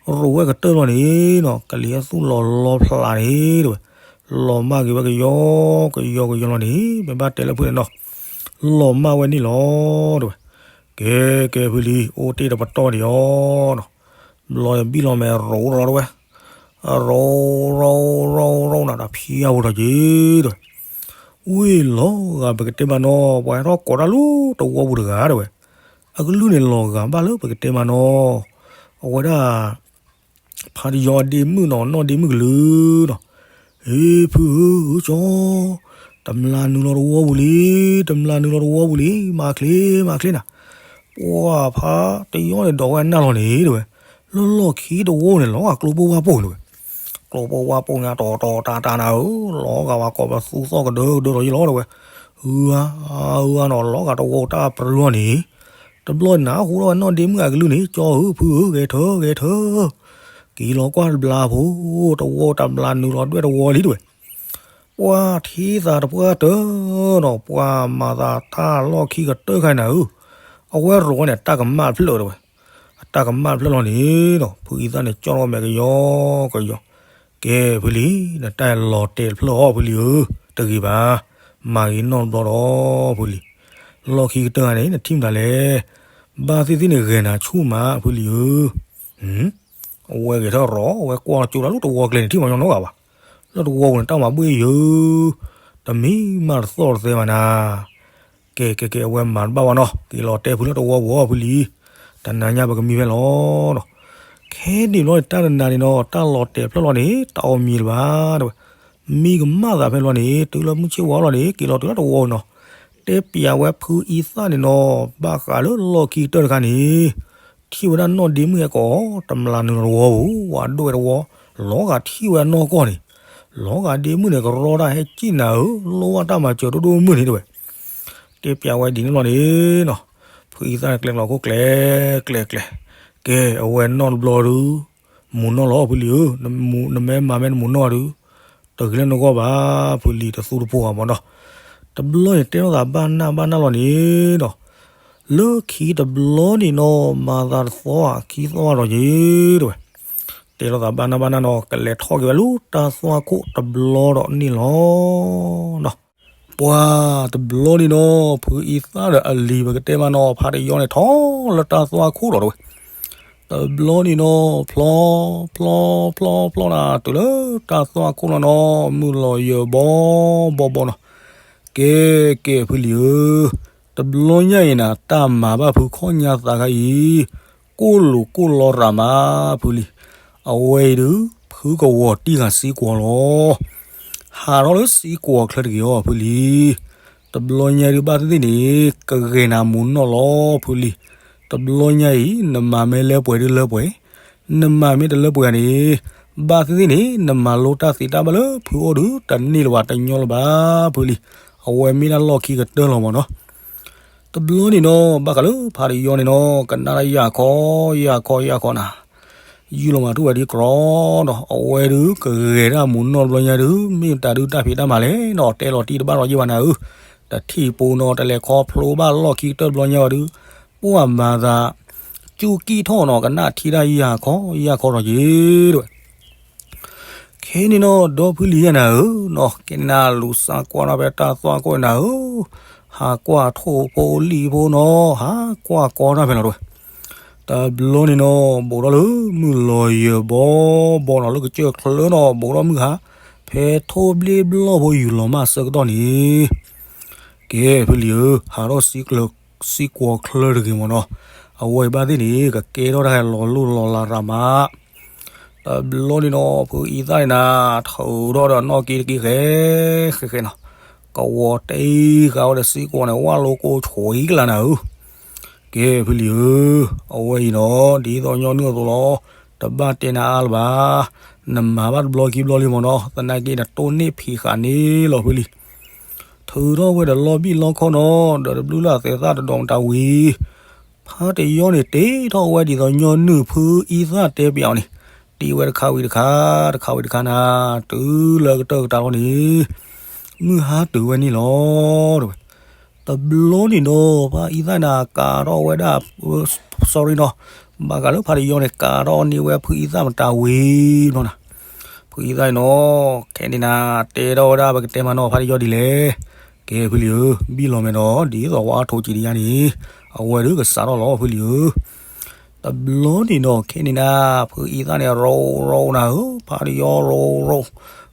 ရိးဝဲကတၢၢ်လီၤန့ၣ်နီၤ, ကလံၤဟဲသူၣ်လီၤလီဖျးန့ၣ်တဝဲ, လီၤမၢ်က့ၤဝဲကယီကယီကယီလီၤန့ၣ် မ့ၢ်ဘၣ်တဲလၢဖုန့ၣ်နီၤ, လီၤမၢ်ဝဲန့ၣ်လီၤတဝဲ, ကဲကဲဖုလံၤ, အိၣ်တ့ၢ်တပတီၢ်ဒံးအီၤနီၤ, ဘျီဘံၣ်လီၤမဲာ်ရိးလီၤတဝဲ, ရိးရိးရိးရိးနၤ တၢ်ဖံးယါဖိထီၣ်က့ၤတဝဲ, ဝ့ၢ်လီၤဂာ်ပကတဲမးနီၤ, ပှၤဟဲထီၣ်ကိးတၢ်လၢတဝီပူၤတဂၤတဝဲ, အကလုၢ်န့ၣ်လီၤဂာ်ဘၣ်လၢပကတဲမးနီၤ, အဝဲဒၣ် ဖးတယီဒ့မုၣ်နီၤ နီၢ်ဒ့မုၣ်ကလုၢ်နီၤ, ဟ့ၣ်ဖုဧၢ ကၠီ, တမျၢ်နုာ်လီၤတဝီပူၤလံ, တမျၢ်နုာ်လီၤတဝီပူၤလံ, မၤချ့မၤချ့နၤ, ပှၤဖးတယီန့ၣ်ဒိးဝဲအနၢ်လီၤန့ၣ်တဝဲ, လီၢ်လီၢ်ခံတဝီန့ၣ် လီၤဂာ်ကျိပိၢ်ဝါပိၢ်န့ၣ်တဝဲ, ကျိပိၢ်ဝါပိၢ်ညါတီၤတီၤတၢ်တၢ်နၤဧၢ, လီၤဂာ်ဝဲကိးပသူသီၣ်ကဒၢကဒၢဒီးယလီၤတဝဲ, အၢ အၢ အၢနီၤလီၤဂာ်တဝီတၢ်ပြၢလီၤန့ၣ်, တဘျီန့ၣ်နၤဟူထီၣ်ဝဲနီၢ်ဒ့မုၣ်အကလုၢ်န့ၣ်, ကၠီဧၢ ဖုဧၢ ဂဲၤထၢဂဲၤထၢ, က့ၤလီၤကွၢ်တဘျါဖိ, တဝီတဘျါနုာ်လီၤဒွဲၣ်တဝီလံတဝဲ, ပှၤထံသးတပှၢ်တၢၢ်နီၤ, ပှၤမၤသးတၢ်လီၢ်ခံကတၢၢ်ခါနၤဧၢ, အဝဲရိးဝဲန့ၣ် တၢ်ကမၣ်တဖျၢၣ်တဝဲ, အ တၢ်ကမၣ်တဖျၢၣ်လီၤန့ၣ်ဒီး ဖုအံသၣ်န့ၣ် ကၠီၣ်ထီၣ်မဲာ်ကယီကယီ, ကဲဖုလံၤ, နတၢ်လီၤတဲာ်တဖျၢၣ်အီၤဖုလံၤဧၢ, တဂ့ၤဘၣ်, မၤဂ့ၤနီၣ်တဘျီဒီးဖုလံၤ, လီၢ်ခံကတၢၢ်ဂၤန့ၣ် နထံၣ်မတၤလဲၣ်, ဘၣ်သ့ၣ်သ့ၣ်န့ၣ်ဂဲၤနၤဆူၣ်မးဖုလံၤဧၢ. အဝဲဂဲၤထီၣ်ရီၤ အဝဲကွၢ်ကၠိတၢ်လၢတဝီကျဲန့ၣ် ထံၣ်မညီနီတဂၤဘၣ်, လၢတဝီပူၤန့ၣ် တၢ်မၤဘှ့ၣ်ယၢၤ, တမံၤမးတသီၣ်တသဲဘၣ်နၤ. ကဲကဲကဲ အဝဲမၤတဘၣ်ဘၣ်နီၤ, က့ၤလီၤတဲဖုလၢတဝီပူၤအီၤဖုလံၤ, တနၤညါပကမံဖဲလီၤနီၤ. ခဲန့ၣ်ဘျီန့ၣ် တၢ်တနၤန့ၣ်နီၤ တၢ်လီၤတဲာ်ဖျၢၣ်လီၤန့ၣ် တၢ်အီၣ်မံၤတဘၣ်တဲဝဲ, မံကမၣ်သးဖဲလီၤန့ၣ် တုၤလၢမုၢ်ဆ့ၣ်ဝါလီၤန့ၣ် က့ၤလီၤတုၤလၢတဝီပူၤနီၤ, တဲပျးဝဲဖုအံသၣ်န့ၣ်နီၤ ဘၣ်ဃးလၢလီၢ်ခံကတၢၢ်တခါန့ၣ် ထံၣ်ဝဲဒၣ်နီၣ်ဒ့မုၣ်ဟဲကိး တမျးနုာ်လီၤတဝီပူၤ ဝဲဒိၣ်ဝဲတဝီ, လီၤဂာ်ထံၣ်ဝဲနီၢ်ကီၢ်န့ၣ်, လီၤဂာ်ဒ့မုၣ်န့ၣ် ကရီတၢ်ဟဲကံၣ်နၤဧၢ, လိၣ်ဘၣ်တၢ်မၤစၢၤဒိၣ်ဒိၣ်မုၢ်န့ၣ်တဲဝဲ. တဲပျးဝဲဒ်န့ၣ်လီၤန့ၣ်နီၤ, ဖုအံသၣ်န့ၣ်ကျဲကျိးခိၣ်ကျဲ, ကျဲကျဲ, ကဲအဝဲနီၣ်တဘျီဒုး မူၤနီၣ်လီၤဖုလံၤဧၢ, နမ့ၢ်မၤမ့ၢ်နမူၤနီၣ်ဒုး တဂ့ၤလၢနဂီၢ်ဘၣ်ဖုလံၤ တသူတဖိဘၣ်မနီၤ. တဘျီန့ၣ်တဲလိာ်သးဘၣ်နၢ်ဘၣ်နၢ်လီၤန့ၣ်ဒီး လၢခံတဘျီန့ၣ်နီၤ မၤသးတသီခံသီဒီးယ့ၤတဲဝဲ, တဲလိာ်သးဘၣ်နၢ်ဘၣ်နၢ်နီၤ ကလဲၤထီၣ်က့ၤဝဲလၢတၢ်သွၣ်ခိၣ်တဘျီဒီးန့ၣ်လီၤ. ပှၤတဘျီန့ၣ်နီၤ ဖုအံသၣ်ဒီးအလံၤပကတဲမးနီၤ ဖးတယီန့ၣ်ထီၣ်လၢတၢ်သွၣ်ခိၣ်ဒီးတဲဝဲ, တဘျီန့ၣ်နီၤ ဖျီ ဖျီ ဖျီ ဖျီနၤ တုၤလၢတၢ်သွၣ်ခိၣ်လီၤနီၤ မုၢ်လီၤယၢၤဘီဘီဘီနီၤ. ကဲ ကဲဖုလံၤဧၢ, တဘျီညါအံၤနၤ တၢ်မၤဘၣ်ဖုခီၣ်ညါသးခါအံၤ ကိၣ်လူၤကိၣ်လီရၤမးဖုလံၤ, အဝဲအံၤဒုး ဖုကဝီၤတံၢ်ဃာ်စံကွီၤလီၤ. ဟးထီၣ်လၢစံကွီၤချၢတဂ့ၤအီၤဖုလံၤ, တဘျီညါဒုးဘၣ်သ့ၣ်သ့ၣ်န့ၣ် ကဂဲၤနၤမူၤနီၣ်လီၤဖုလံၤ. တဘျီညါအံၤ နမၤမ့ၢ်လၢပှဲၤဒုးလၢပှဲၤ, နမၤမ့ၢ်တလၢပှဲၤန့ၣ် ဘၣ်သ့ၣ်သ့ၣ်န့ၣ် နမၤလိတၢ်သ့တၢ်ဘၣ်လၢဖုအိၣ်ဒုး တန့ၢ်လၢၤဘၣ်တညီလၢၤဘၣ်ဖုလံၤ. အဝဲမ့ၢ်ဒၣ်လီၢ်ခံကတၢၢ်လီၤမးနီၤ. တဘျီန့ၣ်နီၤ ဘၣ်ဃးလၢဖးတယီန့ၣ်နီၤ ကနၣ်တၢ်ယၢ်ခီ ယၢ်ခီ ယၢ်ခီနၤ, ယူၢ်လီၤမၤထူၣ်ဝဲဒ်ကြီနီၤ အဝဲဒုးကဂဲၤဒၣ်မူၤနီၣ်တဘျီညါဒုး မ့ၢ်တၢ်ဒုးတၢ်ဖံးတၢ်မၤလဲၣ်နီၤ တဲလီၤတံၢ်တဘၣ်ဒီးယ့ၢ်ဘၣ်နၤဧၢ, တထံၣ်ပူၤနီၤ တလဲၤခီဖျိဘၣ်လီၢ်ခံကတၢၢ်တဘျီညါဝဲဒုး ပှၢ်မၤသး ကၠူၣ်ကံၣ်ထီၣ်နီၤ ကနၣ်ထံတၢ်ယၢ်ခီ ယၢ်ခီဒီးယ့ၢ်တဲဝဲ ခဲန့ၣ်နီၤ ဒီဖုလံၤယဲနၤဧၢနီၤ ကဲနၤလူၤစါကွၢ်နီၤဖဲတၢ်သွၣ်ခိၣ်နၤဧၢ, ဟးကွၢ်ထိၣ်ဖိလံၣ်ဖိနီၤ ဟးကွၢ်ကီတၢ်ဖဲလီၤတဲဝဲ. တဘျီန့ၣ်နီၤ ဘူးထီၣ်လၢမုၢ်လီၤယၢၤဘီဘီနီၤ လၢကစၢၢ်ချၢနီၤ ဘူးထီၣ်မုၢ်ဟါ ဖဲထိၣ်ဘျ့ဘျီၣ်ဖိယူၤလီၤမၢ်ဆၢကတီၢ်န့ၣ် ကဲဖုလံၤဧၢ, ဟးထီၣ်စံကွီၤချၢတဂ့ၤမးနီၤ, အဝဲအံၤဘၣ်သ့ၣ်န့ၣ် ကကဲထီၣ်တၢ်လီၤလိၢ်လီၤလးရၤမး, တဘျီန့ၣ်နီၤ ဖုအံသၣ်န့ၣ်နၤ ထုးထီၣ်ဒီးနီၣ်က့တက့ၢ်ဃဲဃဲဃဲနီၤ, ကဝီၤတ့ဃာ်ဝဲဒီးစံကွီၤန့ၣ် ဝၣ်လိကိဆိးအံၤကလၤနၤဧၢ ကဲဖုလံၤဧၢ, အဝဲအံၤနီၤ ဒ်သိးညီနုၢ်အသိးလီၤ, တဘၣ်တဲနၤအါလၢၤဘၣ်, နမၤဘၣ်တဘျီခံဘျီလံမးနီၤ, သနာ်က့နတိၢ်နီၣ်ဖံးဃာ်န့ၣ်လီၤဖုလံၤ, ထုးထီၣ်ဝဲဒီးလီၢ်ဘံၣ်လီၢ်ခီၣ်နီၤ, ဒီးတဘျုးလၢ်သဲးသၣ်တဒီးမတၤဝံၤ, ဖါတယီန့ၣ်တ့ထီၣ်ဝဲဒ်သိးညီနုၢ်ဖုအံသၣ်တဲပျးအီၤန့ၣ်, တ့ဝဲတခါဝံၤတခါ, တခါဝံၤတခါနၤ, တုၤလၢကတၢၢ်ကတၢၢ်လီၤန့ၣ်, မုၢ်ဟါတုၤဝဲန့ၣ်လီၤ, တဲဝဲ တဘျီန့ၣ်နီၤ ဖါအံသၣ်န့ၣ် ကၤထီၣ်ဝဲဒၣ်, sorry နီၤ, ဘၣ်ဃးလၢဖါတယီန့ၣ် ကၤထီၣ်န့ၢ်ဝဲဖုအံသၣ်မတၤဝံၤနီၤနၤ, ဖုအံသၣ်န့ၣ်နီၤ, ခဲန့ၣ်နၤ တဲထီၣ်ဝဲဒၣ်ပကတဲမးနီၤ ဖါတယီဒ်လဲၣ်, ကဲဖုလံၤဧၢ, ဘံၣ်လီၤမဲာ်ဒီး ဒ်သိးဝဲအါထိးကံးတယါန့ၣ်, အဝဲဒုးကစးထီၣ်လီၤဖုလံၤဧၢ တဘျီန့ၣ်နီၤ ခဲန့ၣ်နၤ, ဖုအံသၣ်န့ၣ် ရိရိနၤဧၢ, ဖါတယီရိရိ,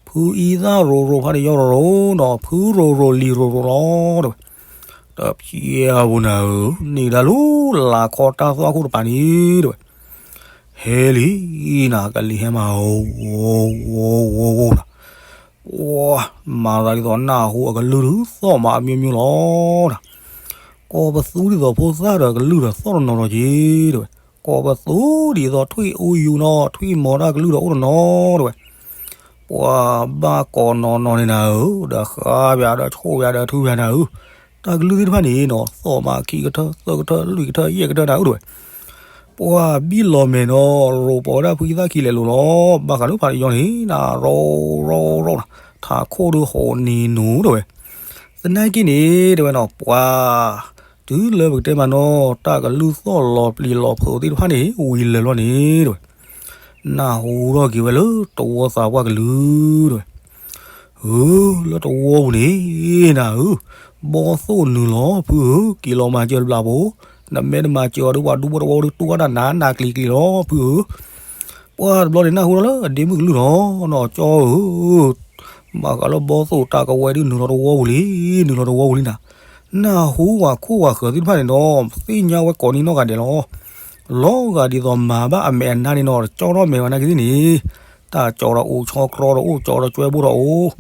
ဖုအံသၣ်ရိရိ ဖါတယီရိရိနီၤ, ဖုရိရိလံၤရိရိလီၤ တဲဝဲ, တဖျဲးဧိၤနၤဧၢ, န့ၢ်ဒၣ်လၢလၢ်ခီတၢ်သွၣ်ခိၣ်တပၤန့ၣ် တဲဝဲ, ဟဲလံနၤ ကလံၤဟဲမး အိၣ်အိၣ်အိၣ်အိၣ်နၤ ပှၤမၤသးဒ်သိးနၢ်ဟူအကလုၢ်ဒုးသီၣ်မးအမျိုးမျိုးလီၤ, ကိးပသူဒ်သိးဖိသၣ်ဒီးကလုၢ်ဒီးသီၣ်တနီၤနီၤက့ၤ တဲဝဲ, ကိးပသူဒ်သိးထွံၣ်အူယူၤနီၤ ထွံၣ်မီၤတၢ်ကလုၢ်ဒီးအိၣ်တနီၤ တဲဝဲ, ပှၤဘၣ်ကိးနီၤနီၤန့ၣ်နၤဧၢ, ဒီးဃါပၠးဒီးဆိၣ်ပၠးဒီးထုပၠးနၤဧၢ, တၢ်ကလုၢ်သ့ၣ်တဖၣ်န့ၣ်နီၤ သီၣ်မးခံကထၢ သၢကထၢ လွံၢ်ကထၢ ယဲၢ်ကထၢနၤဧၢ တဲဝဲ ပှၤဘံၣ်လီၤမဲာ်နီၤ ရိၤပိာ်ဝဲဒၣ်ဖုအံသၣ်ခံလဲၤလိၤလီၤ, ဘၣ်ဃးလၢဖါတယီန့ၣ် နၤရိရိရိနၤ ထးခိၣ်ဒုးဟိးနံၤနူၤ တဲဝဲ, သနာ်က့န့ၣ် တဲဝဲနီၤ ပှၤ တုၤလၢပကတဲမးနီၤ တၢ်ကလုၢ်သီၣ်လီၤပျံၤလီၤဖုးသ့ၣ်တဖၣ်န့ၣ် ဝံၤလၢာ်လီၤန့ၣ် တဲဝဲ, နၢ်ဟူထီၣ်က့ၤဝဲလၢတဝီသးပှၢ်ကလုၢ် တဲဝဲ, ဧၢ, လၢတဝီပူၤန့ၣ်နၤဧၢ, ဘီသိၣ်နုာ်လီၤဖုဧၢ, က့ၤလီၤမၤစၢၤတဘျီဖိ, နမ့ၢ်တမၤစၢၤအီၤဒီး ပှၤဒူဖိတဝီဒီး တူၢ်ဝဲဒၣ်နၤ နးကျံၤကျံၤလီၤဖုဧၢ. ပှၤတဘျီန့ၣ် နၢ်ဟူထီၣ်လၢအဒ့မုၣ်ကလုၢ်လီၤနီၤ, ကၠီဧၢ, ဘၣ်ဃးလၢဘီသိၣ်တၢ်ကဝဲဒုး နုာ်လီၤတဝီပူၤလံ, နုာ်လီၤတဝီပူၤလံနၤ, နၢ်ဟူဝဲခိၣ်ဝဲဃၢၤသ့ၣ်တဖၣ်န့ၣ်ဒီး သ့ၣ်ညါဝဲကိးနံၤနီၢ်ဂၤဒဲးလီၤ. လီၤဂာ်ဒ်သိးမၤဘၣ်အမဲာ်အနါန့ၣ်နီၤ ကၠီထီၣ်မဲာ်ဝဲနာ်က့သ့ၣ်န့ၣ်, တၢ်ကၠီဒီးအိၣ် ဆီတြီဒီးအိၣ်ကၠီဒီးကၠွဲဘိဒီးအိၣ်,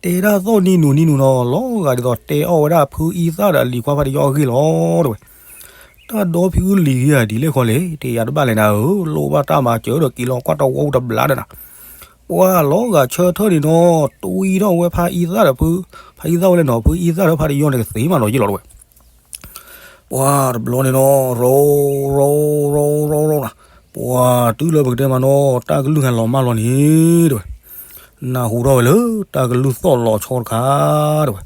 တဲတၢ်သီၣ်နံၤနုၤနံၤနုၤနီၤ လီၤဂာ်ဒ်သိးတဲအီၣ်ဝဲဒၣ်ဖုအံသၣ်ဒီးအလံၤခွါဖါတယီအဂ့ၢ်လီၤ တဲဝဲ. တၢ်ဒီဖုလံၤဂ့ၤဧါ ဒ်လဲၣ်ဃီလဲၣ်, တယၤတဘၣ်လဲၣ်နၤဧၢ, လိၣ်ဘၣ်တၢ်မၤစၢၤဒီး က့ၤလီၤကွၢ်တဝီပူၤတဘျီဒီးနၤ, ပှၤလီၤဂာ်ဆၢထၢၣ်န့ၣ်နီၤ တွံၢ်ထီၣ်ဝဲဖါအံသၣ်ဒီးဖု, ဖါအံသၣ်ဝဲလဲၣ်နီၤ ဖုအံသၣ်ဒီးဖါတယီန့ၣ်ကသ့မးနီၤယ့ၢ်လီၤ တဲဝဲ. ပှၤတဘျီန့ၣ်နီၤ ရီ ရီ ရီ ရီ ရီနၤ, ပှၤတုၤလၢပကတဲမးနီၤ တၢ်ကလုၢ်ဟဲလီၤမၢ်လီၤန့ၣ် တဲဝဲ, နၢ်ဟူထီၣ်ဝဲလၢတၢ်ကလုၢ်သီၣ်လီၤဆီတခါ တဲဝဲ.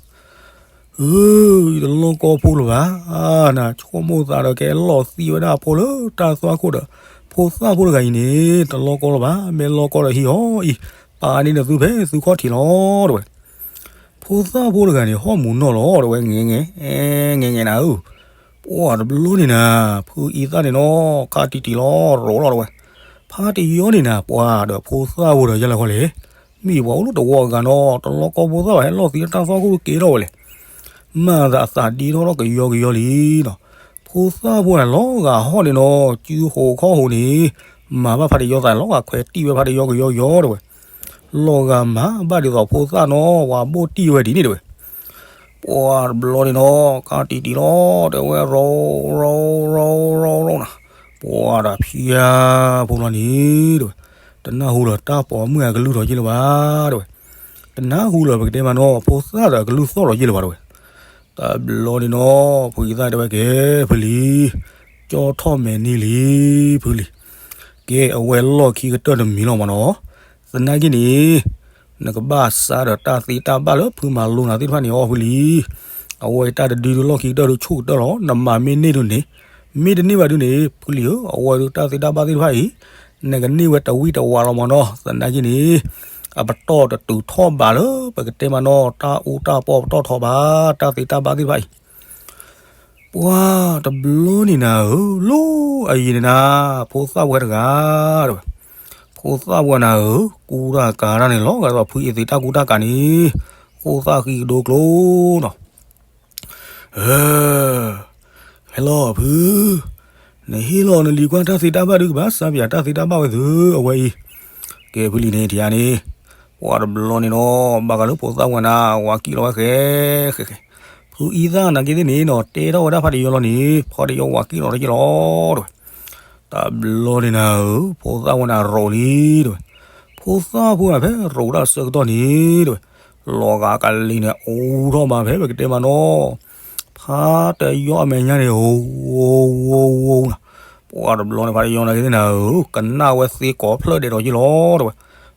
ဧၢ, ယတလီၢ်ကီဖိလၢၤဘၣ်နၤ, ဆိကမိၣ်သးဒီးကဲလီၤသံဝဲဒၣ်အဖိလၢတၢ်သွၣ်ခိၣ်ဒီး ဖိသၣ်ဖိတဂၤအံၤန့ၣ် တလီၢ်ကီလၢၤဘၣ်, မ့ၢ်လီၢ်ကီဒီးဟံးအီၤအံၤ, ပာ်န့ၢ်နသုဖဲသုခီၣ်ထံးလီၤ တဲဝဲ. ဖိသၣ်ဖိတဂၤန့ၣ် ဟီၣ်မူးနီၢ်လီၤ တဲဝဲ, ငဲ ငဲ ငဲနၤဧၢ. ပှၤတဘျီန့ၣ်နၤ ဖုအံသၣ်န့ၣ်နီၤ ခါတံၢ်တံၢ်လီၤ ရိးလီၤ တဲဝဲ. ဖါတယီန့ၣ်နၤ ပှၤဒီးဖိသၣ်ဖိဒီးယဲလၢခီလဲၣ်, မ့ၢ်ပှၤအိၣ်လၢတဝီအဂၤနီၤ တလီၢ်ကီဖိသၣ်ဘၣ် ဟဲလီၤသံတၢ်သွၣ်ခိၣ်က့ၤထီၣ်ဝဲလဲၣ်. မၤသးအသးဒ့ထီၣ်ဒီးကယီကယီလံနီၤ. ဖိသၣ်ဖိန့ၣ်လီၤဂာ်ဟီၣ်န့ၣ်နီၤ စုဟိးခီၣ်ဟိးန့ၣ် မၤဘၣ်ဖါတယီသးလီၤဂာ်ခွဲးတံၢ်ဝဲဖါတယီကယီကယီ တဲဝဲ. လီၤဂာ်မၤဘၣ်ဒ်သိးဖိသၣ်နီၤ ဝၤဘိၣ်တံၢ်ဝဲဒ်န့ၣ် တဲဝဲ. ပှၤတဘျီန့ၣ်နီၤ ခါတံၢ်တံၢ်လီၤ တဲဝဲ ရိး ရိး ရိး ရိး ရိးနၤ, ပှၤဒီးဖံယါဖိလီၤန့ၣ် တဲဝဲ. တနၢ်ဟူဒီးတၢ်ပိာ်မုၣ်အကလုၢ်ထီးယ့ၢ်လၢၤဘၣ် တဲဝဲ. တနၢ်ဟူလၢပကတဲမးနီၤ ဖိသၣ်ဒီးအကလုၢ်သီၣ်ထီးယ့ၢ်လၢၤဘၣ် တဲဝဲ. တဘျီန့ၣ်နီၤ ဖုအံသၣ်တဲဝဲ ကဲဖုလံၤ, ကၠီထီၣ်မဲာ်န့ၢ်လံ ဖုလံၤ. ကဲအဝဲလီၢ်ခံကတၢၢ်တမံၤလီၤမးနီၤ. သနာ်က့န့ၣ် နကဘၣ်စးဒီးတၢ်သ့တၢ်ဘၣ်လၢဖုမၤလိနၤသ့ၣ်တဖၣ်န့ၣ်အီၤဖုလံၤ. အဝဲတၢ်တဒုဒုလီၢ်ခံကတၢၢ်ဒုဆိၣ်ကတၢၢ်လီၤ. နမၤမ့ၢ်န့ၢ်ဒုန့ၣ်, မ့ၢ်တန့ၢ်ဘၣ်ဒုန့ၣ် ဖုလံၤဧၢ, အဝဲဒုတၢ်သ့တၢ်ဘၣ်သ့ၣ်တဖၣ်အံၤ နကန့ၢ်ဝဲတဝံၣ်တဝါလီၤမးနီၤ. သနာ်က့န့ၣ် အပတီၢ်တတုၤထီၣ်ဘးလၢ ပကတဲမးနီၤ တၢ်အူတၢ်ပီၢ်ပတီၢ်ထီဘး တၢ်သ့တၢ်ဘၣ်သ့ၣ်တဖၣ်အံၤ ပှၤတဘျီန့ၣ်နၤဧၢ, လီၤအယံၤန့ၣ်နၤ, ဖိသၣ်ဝဲတဂၤ တဲဝဲ, ဖိသၣ်ဝဲနၤဧၢ, ကူတၢ်ကၤတၢ်န့ၣ်လီၤ, ဂၤဒီးဖုအံၤသ့တၢ်ကူတၢ်ကၤန့ၣ် ဃိၣ်သၣ်ဃံကဒိကျိနီၤ. ဟဲလီၤဖု, နဟ့ၣ်လီၤနလံၤကွၢ်တၢ်သ့တၢ်ဘၣ်ဒုကဘၣ်စးပယၤတၢ်သ့တၢ်ဘၣ်ဝဲသုအဝဲအံၤ. ကဲဖုလံၤန့ၣ် ထံၣ်ဧါန့ၣ်, ပှၤတဘျီန့ၣ်နီၤ, ဘၣ်ဃးလၢဖိသၣ်ဝဲနၤ ဝၤကံၣ်လီၤဝဲဃဲ, ဃဲဃဲ, ဖုအံသၣ်နာ်က့သ့ၣ်န့ၣ်နီၤ, တဲထီၣ်ဝဲဒၣ်ဖါတယီလီၤန့ၣ်, ဖါတယီဝၤကံၣ်လီၤတက့ၢ်လီၤ, တဲဝဲ. တဘျီန့ၣ်နၤဧၢ, ဖိသၣ်ဝဲနၤရိးလံ, တဲဝဲ. ဖိသၣ်ဖိနၤဖဲရိးတၢ်ဆၢကတီၢ်န့ၣ်, တဲဝဲ, လီၤဂာ်ကလံၤန့ၣ် အိၣ်ထီၣ်မးဖဲပကတဲမးနီၤ, ဖါတယီအမဲာ်ညါန့ၣ် အိၣ်, အိၣ်, အိၣ်နၤ. ပှၤတဘျီန့ၣ် ဖါတယီနာ်က့သ့ၣ်နၤဧၢ, ကနၣ်ဝဲသ့ကိးဖျၢၣ်ဒဲးဒီးယ့ၢ်လီၤ, တဲဝဲ.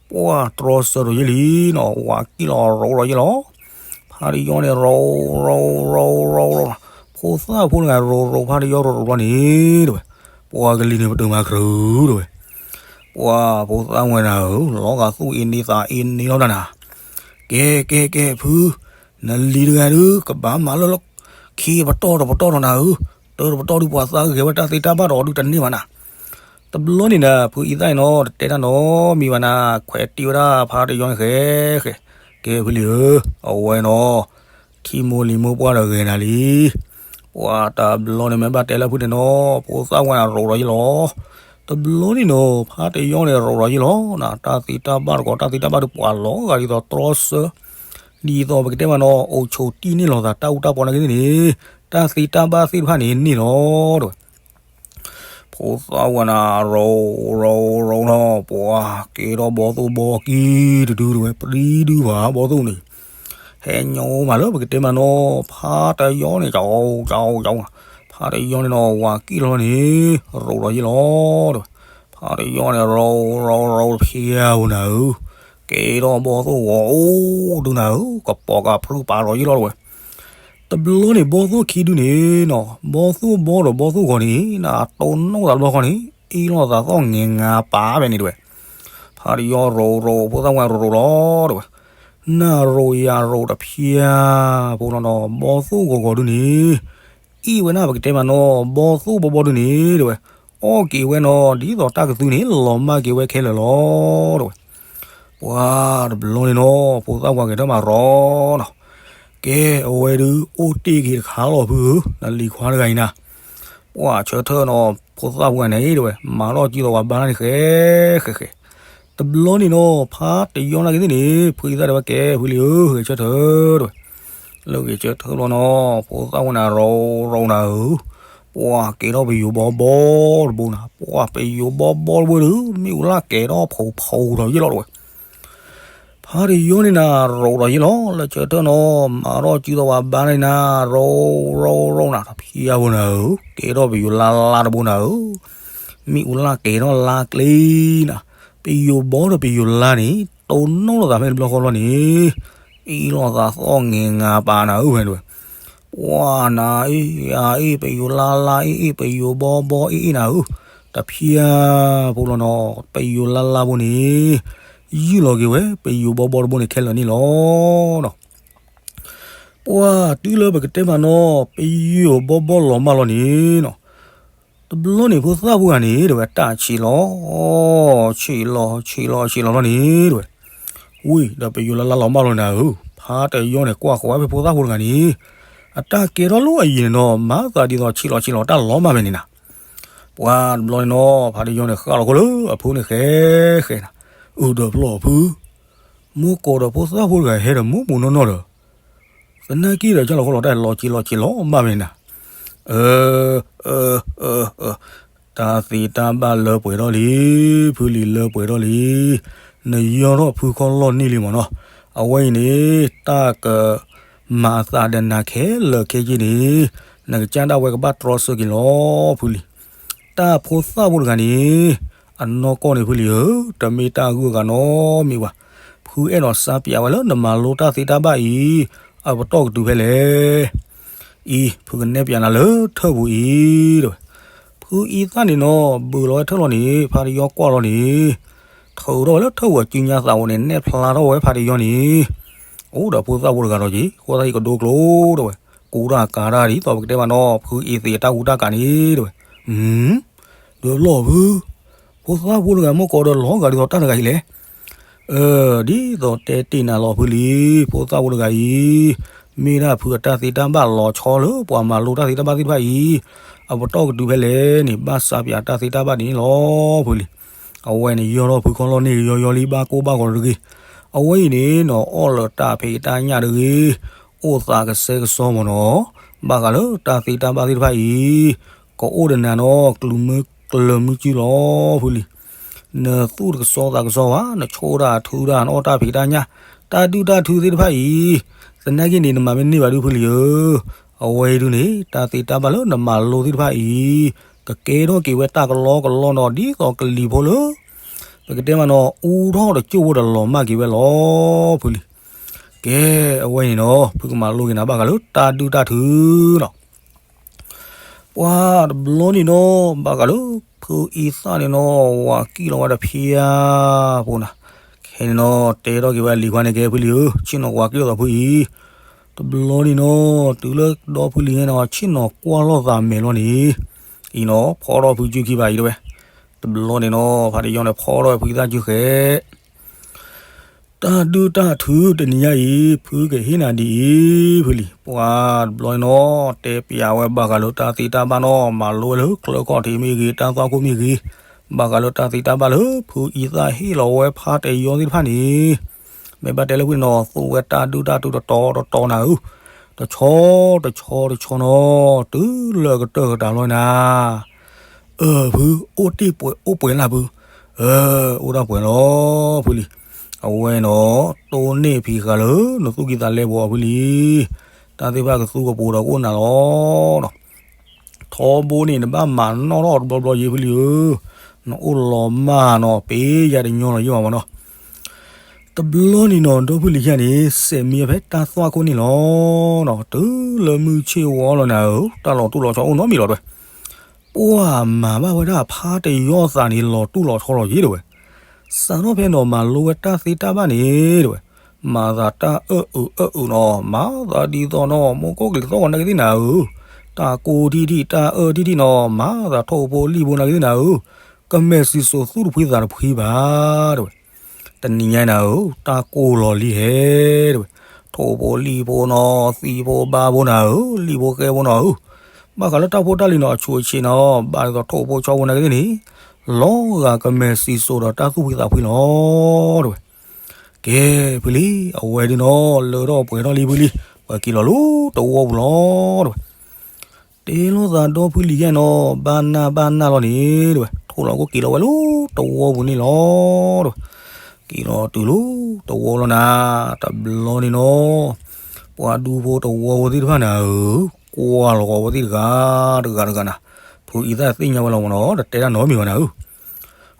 ပှၤတြီဆၢဒီးယ့ၢ်လံနီၤ, ဝၤကံၣ်လီၤရိးဒီးယ့ၢ်လီၤ. ဖါတယီန့ၣ် ရိး, ရိး, ရိး, ရိး, ရိးနၤ. ဖိသၣ်ဖိန့ၣ် ရိးရိးဖါတယီရိးရိးဘျီန့ၣ်, တဲဝဲ, ပှၤကလံၤန့ၣ် ပတုာ်မၤကြုာ်, တဲဝဲ. ပှၤဖိသၣ်ဝဲနၤဧၢ, လီၤဂာ်သူၣ်အ့န့သးအ့န့လီၤတၢ်နၤ. ကဲ, ကဲ, ကဲ, ဖု, နလံၤတဂၤဒု ကဘၣ်မၤလၢလီၢ်ခံ ပတီၢ်တပတီၢ်ဒီးနၤဧၢ, တၢ်တပတီၢ်ဒု ပှၤသးဂဲၤဝဲတၢ်သ့တၢ်ဘၣ်ဒီးဒုတန့ၢ်ဘၣ်နၤ. တဘျီန့ၣ်နၤ ဖုအံသၣ်န့ၣ်နီၤ တတဲတၢ်နီတမံၤဘၣ်နၤ, ခွဲးတံၢ်ဝဲဒၣ်ဖါတယီန့ၣ်ဃဲ, ဃဲ. ကဲဖုလံၤဧၢ, အဝဲနီၤ ထံမိၢ်လံၤမိၢ်ပှၢ်ဒီးဂဲၤနၤလံ. ပှၤတဘျီန့ၣ်မ့ၢ်ဘၣ်တဲလၢဖုန့ၣ်နီၤ, ဖိသၣ်ဝဲနၤရိးဒီးယ့ၢ်လီၤ. တဘျီန့ၣ်နီၤ ဖါတယီန့ၣ်ရိးဒီးယ့ၢ်လီၤနၤ, တၢ်သ့တၢ်ဘၣ်တကိး တၢ်သ့တၢ်ဘၣ်ဒု ပှၤလီၤဂာ်ဒ်သိးတြီဆၢ, ဒ်သိးပကတဲမးနီၤ အိၣ်ဆိးတံၢ်န့ၢ်လိာ်သး တၢ်အူတၢ်ပီနာ်က့သ့ၣ်န့ၣ်, တၢ်သ့တၢ်ဘၣ်သ့ၣ်တဖၣ်န့ၣ်န့ၢ်လီၤ, တဲဝဲ. ဖိသၣ်ဝဲနၤ ရိး, ရိး, ရိးနီၤ, ပှၤကဲထီၣ်ဘီသိၣ်ဘီကံၢ်တဒု တဲဝဲ, ပြံဒုဘၣ်ဘီသိၣ်န့ၣ် ဟဲညိမးလၢပကတဲမးနီၤ, ဖါတယီန့ၣ် ကၠီ, ကၠီ, ကၠီ, ဖါတယီန့ၣ်နီၤ ဝၤကံၣ်လီၤန့ၣ် ရိးဒီးယ့ၢ်လီၤ, တဲဝဲ. ဖါတယီန့ၣ် ရိး, ရိး, ရိးဖဲဧိၤနၤဧၢ, ကဲထီၣ်ဘီသိၣ်ဂီၤအိၣ်ဒုနၤဧၢ, ကပိာ်ကဖုပာ်ဒီးယ့ၢ်လီၤ တဲဝဲ. တဘျီန့ၣ် ဘီသိၣ်ခံဒုန့ၣ်နီၤ, ဘီသိၣ်ဘီဒီးဘီသိၣ်ဂီၤန့ၣ် နတိၢ်နီၣ်သးတဘျီဃီန့ၣ် အ့ၣ်လိာ်သးသီၣ်ငဲၤငါပာ်ဖဲန့ၣ်တဲဝဲ. ဖါတယီရိၤရိၤ ဖိသၣ်ဝဲရိၤရိၤလီၤတဲဝဲ. နရိၤယၤရိၤတဖျၢၣ်ဖိလီၤနီၤ, ဘီသိၣ်ဂီၤဂီၤဒုန့ၣ် အ့ၣ်ဝဲဒၣ်ပကတဲမးနီၤ, ဘီသိၣ်ဘီဘီဒုန့ၣ်တဲဝဲ, အီၣ်က့ၤဝဲနီၤ, ဒ်သိးတၢ်ကသုန့ၣ် လီၤမၢ်က့ၤဝဲခဲလၢာ်လီၤတဲဝဲ. ပှၤတဘျီန့ၣ်နီၤ, ဖိသၣ်ဝဲကဲထီၣ်မးရိၤနီၤ, ကဲ အဝဲဒုးအိၣ်တ့ၢ်က့ၤတခါလီၤဖုဧၢ, နလံၤခွါတဂၤအံၤနၤ. ပှၤဆၢထၢၣ်နီၤ, ဖိသၣ်ဖိဂၤန့ၣ်တဲဝဲ, မၤထီၣ်စုသီဝါဘါန့ၣ်ဃဲဃဲဃဲ. တဘျီန့ၣ်နီၤ, ဖါတယီနာ်က့သ့ၣ်န့ၣ် ဖုအံသၣ်တဲဝဲ, ကဲ ဖုလံၤဧၢ, ဂဲၤဆၢထၢၣ်တဲဝဲ. လၢဂဲၤဆၢထၢၣ်လီၤနီၤ, ဖိသၣ်ဖိန့ၣ်ရိၤရိၤနၤဧၢ, ပှၤကဲထီၣ်ပယိၤဘီဘီတဘိနၤ, ပှၤပယိၤဘီဘီတဘိဒုး မ့ၣ်အူလၢ်ကဲထီၣ်ဖီဖီဒီးယ့ၣ်လီၤတဲဝဲ. ဖါတယီန့ၣ်နၤ ရိၤဒီးယ့ၣ်လီၤ, လၢဆၢထၢၣ်နီၤ, မၤထီၣ်စုသီဝါဘါန့ၣ်နၤ, ရိၤရိၤရိၤနၤ, တဖျၢၣ်ဖိနၤဧၢ, ကဲထီၣ်ပယိၤလါလါတဘိနၤဧၢ, မ့ၣ်အူလၢ်ကဲထီၣ်လါကျ့နၤ, ပယိၤဘီဒီးပယိၤလါန့ၣ် တိၢ်နီၣ်လိာ်သးဖဲတဘျီဃီလီၤန့ၣ်, အ့ၣ်လိာ်သးသီၣ်ငဲၤငါပာ်နၤဧၢဖဲတဲဝဲ. ပှၤနၤအ့ၣ်အ့ၣ် ပယိၤလါလါအ့ၣ်အ့ၣ် ပယိၤဘီဘီအ့ၣ်အ့ၣ်နၤဧၢ, တဖျၢၣ်ဖိလီၤနီၤ, ပယိၤလါလါဖိန့ၣ် ယုၢ်လီၤက့ၤဝဲ ပယိၤဘီဘီတဘိန့ၣ်ခဲလၢာ်န့ၣ်လီၤနီၤ. ပှၤတုၤလၢပကတဲမးနီၤ, ပယိၤဘီဘီလီၤမၢ်လီၤန့ၣ်နီၤ, တဘျီန့ၣ် ဖိသၣ်ဖိဂၤန့ၣ်တဲဝဲ တၢ်ဆံးလီၤ, ဆံးလီၤ ဆံးလီၤ ဆံးလီၤလီၤန့ၣ်တဲဝဲ. ဝံၤဒီးပယိၤလါလါလီၤမၢ်လီၤနၤဧၢ, ဖါတယီန့ၣ် ကွၢ်ဃီၤဝဲဖဲဖိသၣ်ဖိတဂၤန့ၣ် အတၢ်ကဲထီၣ်လၢအယံၤန့ၣ်နီၤ, မၤသးဒ်သိးဆံးလီၤဆံးလီၤတၢ်လီၤမၢ်ဖဲန့ၣ်နၤ. ပှၤတဘျီန့ၣ်နီၤ, ဖါတယီန့ၣ်ဃၣ်လီၤခိၣ်လၢအဖိန့ၣ်ဃဲဃဲနၤ, အုးဒီးဖျီၣ်ဖု, မိၢ်ကီးဒီးဖိသၣ်ဖိတဂၤဟဲဒီးမိၢ်မိၢ်နီၢ်နီၢ်ဒီး သနာ်က့ဒီးကၢ်လီၤဃီလီၤတၢ်လီၤဆံးလီၤဆံးလီၤမၢ်ဖဲန့ၣ်နၤ. အၢ အၢ အၢ အၢ, တၢ်သ့တၢ်ဘၣ်လၢပှဲၤထီၣ်လံ, ဖုလံၤလၢပှဲၤထီၣ်လံ, နယီၢ်ထီၣ်ဖုခီလီၢ်န့ၢ်လံမၢ်နီၤ. အဝဲအံၤန့ၣ် တၢ်ကမၤအသးဒီးနၤခဲလၢာ်ခဲဆ့န့ၣ် နကစၢ်ဒၣ်ဝဲကဘၣ်တြီဆၢက့ၤလီၤဖုလံၤ. တၢ်ဖိသၣ်ဖိတဂၤန့ၣ် အနီၢ်ကီၢ်န့ၣ်ဖုလံၤဧၢ, တမ့ၢ်တၢ်ဂုၤအဂၤနီတမံၤဘၣ်. ဖုအဲၣ်ဒိးစါပၠးဝဲလၢနမၤလိတၢ်သ့တၢ်ဘၣ်အံၤ အပတီၢ်ကတုၤဖဲလဲၣ်. အံၤ ဖုကနဲၣ်ပၠးနၤလၢထၢၣ်ပူၤအံၤ တဲဝဲ. ဖုအံသၣ်န့ၣ်နီၤ ဘုးလီၤဝဲထၢၣ်လီၤန့ၣ် ဖါတယီကွၢ်လီၤန့ၣ် ထုးထီၣ်ဝဲလၢထၢၣ်ပူၤအစုညါသးအိၣ်န့ၣ် နဲၣ်ဖျါထီၣ်ဝဲဖါတယီန့ၣ်. အိၣ်ဒီးဖိသၣ်ဖိတဂၤဒီးက့ၤ ဃိသတးဟံၣ်ကဒိကျိ တဲဝဲ. ကူတၢ်ကၤတၢ်ဒ်သိးပကတဲမးနီၤ ဖုအံသ့အတၢ်ဟူးတၢ်ကးန့ၣ် တဲဝဲ. ဒုးလီၢ်ဖု ဖိသၣ်ဖိတဂၤမ့ၢ်ကိးဒီးလီၤဂာ်ဒ်သိးတၢ်တဂၤအံၤလဲၣ်. အၢ ဒ်သိးတဲတ့ၢ်နၤလီၤဖုလံၤ ဖိသၣ်ဖိတဂၤအံၤ မ့ၢ်ဒၣ်ဖုအတၢ်သ့တၢ်ဘၣ်လီၤဆီလၢပှၤမၤလိတၢ်သ့တၢ်ဘၣ်သ့ၣ်တဖၣ်အံၤ အပတီၢ်ကတုၤဖဲလဲၣ်န့ၣ် ဘၣ်စါပၠးတၢ်သ့တၢ်ဘၣ်န့ၣ်လီၤဖုလံၤ. အဝဲန့ၣ်ယီၢ်ထီၣ်ဖုခီလီၢ်န့ၢ်က့ၤယီယီလံ ဘၣ်ကိၢ်ဘၣ်ဂီၤတဂ့ၤ. အဝဲအံၤန့ၣ်နီၤ အီၣ်လၢတၢ်ဖံးတၢ်ညၣ်တဂ့ၤ အိၣ်သးကစဲကစီမ့ၢ်နီၤ ဘၣ်ဃးလၢတၢ်သ့တၢ်ဘၣ်သ့ၣ်တဖၣ်အံၤ ကအိၣ်ဒီးနၤနီၤ ကျၢၤမုၢ်ကျၢၤမုၢ်စုလီၤဖုလံၤ. နသူၣ်တကစီသးကစီဘၣ် နဆိၣ်တၢ်ထုတၢ် နအီၣ်တၢ်ဖံးတၢ်ညၣ် တၢ်ဒုၣ်တၢ်ထုသ့ၣ်တဖၣ်အံၤ သနာ်က့န့ၣ် နမၤမ့ၢ်န့ၢ်ဘၣ်ဒုးဖုလံၤဧၢ. အဝဲအံၤဒုးန့ၣ် တၢ်သ့တၢ်ဘၣ်လၢနမၤလိသ့ၣ်တဖၣ်အံၤ ကကဲထီၣ်က့ၤဝဲတၢ်ကလီကလီနီၤ ဒ်သိးကလံၤဖိလၢ ပကတဲမးနီၤ အူထီၣ်တစိၢ်ဖိဒီးလီၤမၢ်က့ၤဝဲလီၤဖုလံၤ. ကဲ အဝဲန့ၣ်နီၤ ဖုကမၤလိက့ၤနၤဘၣ်ဃးလၢတၢ်ဒုၣ်တၢ်ထုနီၤ. ပှၤတဘျီန့ၣ်နီၤ ဘၣ်ဃးလၢ ဖုအံသၣ်န့ၣ်နီၤ ဝၤကံၣ်လီၤဝဲတဖျၢၣ်ဖိနၤ. ခဲန့ၣ်နီၤ တဲထီၣ်က့ၤဝဲလံၤခွါန့ၣ် ကဲဖုလံၤဧၢ ဆ့ၣ်နီၤဝၤကံၣ်လီၤသးဖုအံၤ. တဘျီန့ၣ်နီၤ တုၤလၢဒီဖုလံၤန့ၣ်နီၤ ဆ့ၣ်နီၤကွၢ်လိာ်သးမဲာ်လီၤန့ၣ် အံၤနီၤ ဖီထီၣ်ဖုစုခံဘၣ်အံၤတဲဝဲ. တဘျီန့ၣ်နီၤ ဖါတယီန့ၣ် ဖီထီၣ်ဝဲဖုသၣ်စုဃဲ တၢ်ဒုၣ်တၢ်ထုတနံၤညါအံၤ ဖုကဟ့ၣ်နၤဒ်အံၤ ဖုလံၤ. ပှၤတဘျီန့ၣ်နီၤ တဲပျးဝဲဘၣ်ဃးလၢတၢ်သ့တၢ်ဘၣ်နီၤ မၤလိဝဲလၢချၢခီၣ်ထံးမ့ၢ်ဂ့ၤ တၢ်သွၣ်ခိၣ်မ့ၢ်ဂ့ၤ ဘၣ်ဃးလၢတၢ်သ့တၢ်ဘၣ်လၢ ဖုအံသၣ်ဟ့ၣ်လီၤဝဲဖါတယီသ့ၣ်တဖၣ်န့ၣ် မ့ၢ်ဘၣ်တဲလၢဖုန့ၣ်နီၤ သူဝဲတၢ်ဒုၣ်တၢ်ထုတတီၤတတီၤနၤဧၢ, တဆီတဆီတဆီနီၤ တုၤလၢကတၢၢ်ကတၢၢ်လီၤနၤ. အၢ ဖု အိၣ်တ့ၢ်ပှဲၤအိၣ်ပှဲၤလၢဖု, အၢ အိၣ်ဒၣ်ပှဲၤလီၤဖုလံၤ. အဝဲနီၤ တိၢ်နီၣ်ဖံးဃာ်လၢ နသူၣ်ကံၢ်သးလဲပူၤအီၤဖုလံၤ. တၢ်သ့ၣ်တဖၣ်ကသူကပိၤဒီးကအိၣ်နၤလီၤ. ထီဘိန့ၣ် နဘၣ်မၤနီၣ်ထီၣ်တဘျီဘျီယံၤဖုလံၤဧၢ, နအိၣ်လီၤမၢ်နီၤ ပ့ၤယၤတညီလီၤယံၤမးမးနီၤ. တ တဘျီန့ၣ်နီၤ ဒီဖုလံၤခံဂၤန့ၣ် စဲးမံအီၤဖဲတၢ်သွၣ်ခိၣ်န့ၣ်လီၤ. တုၤလၢမုၢ်ဆ့ၣ်ဝီလီၤနၤဧၢ, တၢ်လီၤတိၢ်လီၤဆီအိၣ်နီတမံၤလီၤတဲဝဲ. ပှၢ်မၤဘၣ်ဝဲဒၣ်ဖါတယီၢ်သးန့ၣ် လီၤတိၢ်လီၤဆီလီၤယံၤတဲဝဲ. စးထီၣ်ဖဲနီၤ မၤလိဝဲတၢ်သ့တၢ်ဘၣ်န့ၣ်တဲဝဲ, မၤသးတၢ်အၢၣ်အုးအၢၣ်အုးနီၤ, မၤသးဒ်သိးနီၤ မိၢ်ကိၣ်ကလံၤသီၣ်ဂီၤနာ်က့သ့ၣ်နၤဧၢ, တၢ်ကိၢ်ထံၣ်ထံၣ် တၢ်အၢၣ်ထံၣ်ထံၣ်နီၤ, မၤသးထိၣ်ဖိလံၣ်ဖိနာ်က့သ့ၣ်နၤဧၢ, ကမဲာ်စံၣ်စိၤသူၣ်တဖှံသးတဖှံဘၣ်တဲဝဲ. တနံၤညါနၤဧၢ, တၢ်ကိၢ်လီၤလံဟဲတဲဝဲ, ထိၣ်ဖိလံၣ်ဖိနီၤ, သံၣ်ဖိဘါဖိနၤဧၢ, လံၣ်ဖိဃဲဖိနီၤဧၢ, ဘၣ်ဃးလၢတၢ်ဖိတၢ်လံၤနီၤ အဆူးအဆ့းနီၤ, ဘၣ်ဒ်သိးထိၣ်ဖိဆီဖိနာ်က့သ့ၣ်န့ၣ်, လီၤဂာ်ကမဲာ်စံၣ်စိၤဒီးတၢ်သူၣ်ဖှံသးဖှံလီၤတဲဝဲ. ကဲဖုလံ, အဝဲဒ်နီၤ လၢထီၣ်ပှဲၤထီၣ်လံဖုလံ, ပှၤက့ၤလီၤလၢတဝီပူၤလီၤတဲဝဲ. တဲလိာ်သးဒီဖုလံၤယဲၢ်နီၤ, ဘၣ်နၢ်ဘၣ်နၢ်လီၤန့ၣ်တဲဝဲ, ထိၣ်လီၤကိၣ်က့ၤလီၤဝဲလၢတဝီပူၤန့ၣ်လီၤတဲဝဲ. က့ၤလီၤတုၤလၢတဝီလီၤနၤ, တဘျီန့ၣ်နီၤ, ပှၤဒူဖိတဝီဖိသ့ၣ်တဖၣ်နၤဧၢ, ကွၢ်လီၤဃီၤဝဲသ့ၣ်တဂၤတဂၤတဂၤနၤ, ဖုအံသၣ်သ့ၣ်ညါဝဲလီၤမၢ်နီၤ, တတဲတၢ်နီတမံၤဘၣ်နၤဧၢ.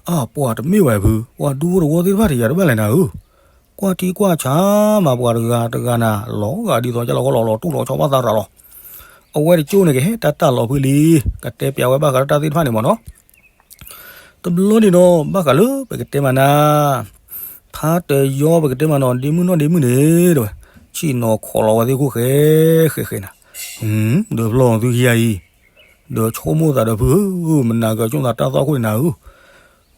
အၢ ပှၤတမ့ၢ်ဝဲဖု, ပှၤဒူဖိတဝီသ့ၣ်တဖၣ်တယၤတဘၣ်လဲၣ်နၤဧၢ. ကွၢ်ထံကွၢ်ဆးမးပှၤတဂၤတဂၤနၤ, လီၤဂာ်ဒ်သိးကလီၤကလီၤလီၤတူၢ်လီၤဆီဘၣ် သးရၤလီၤ. အဝဲတကၠိၣ်န့ၣ်ကဟဲတၢ်တၢ်လီၤဖုလံ, ကတဲပျးဝဲဘၣ်ဃးလၢတၢ်သ့ၣ်တဖၣ်န့ၣ်မၢ်နီၤ. တဘျီန့ၣ်ဒီး ဘၣ်ဃးလၢပကတဲမးနၤ, ဖါတယီပကတဲမးနီၤ ဒ့မုၣ်နီၢ်ဒ့မုၣ်န့ၣ်တဲဝဲ, ဆ့ၣ်နီၤခိးလီၤဝဲသ့ၣ်ခိၣ်ဃဲဃဲဃဲနၤ, ဒီးဖျီသုခံဂၤအံၤ, ဒီးဆိကမိၣ်သးဒီးဖုဧၢ, မနၤကၢဆိကမိၣ်သးတၢ်သွၣ်ခိၣ်န့ၣ်နၤဧၢ,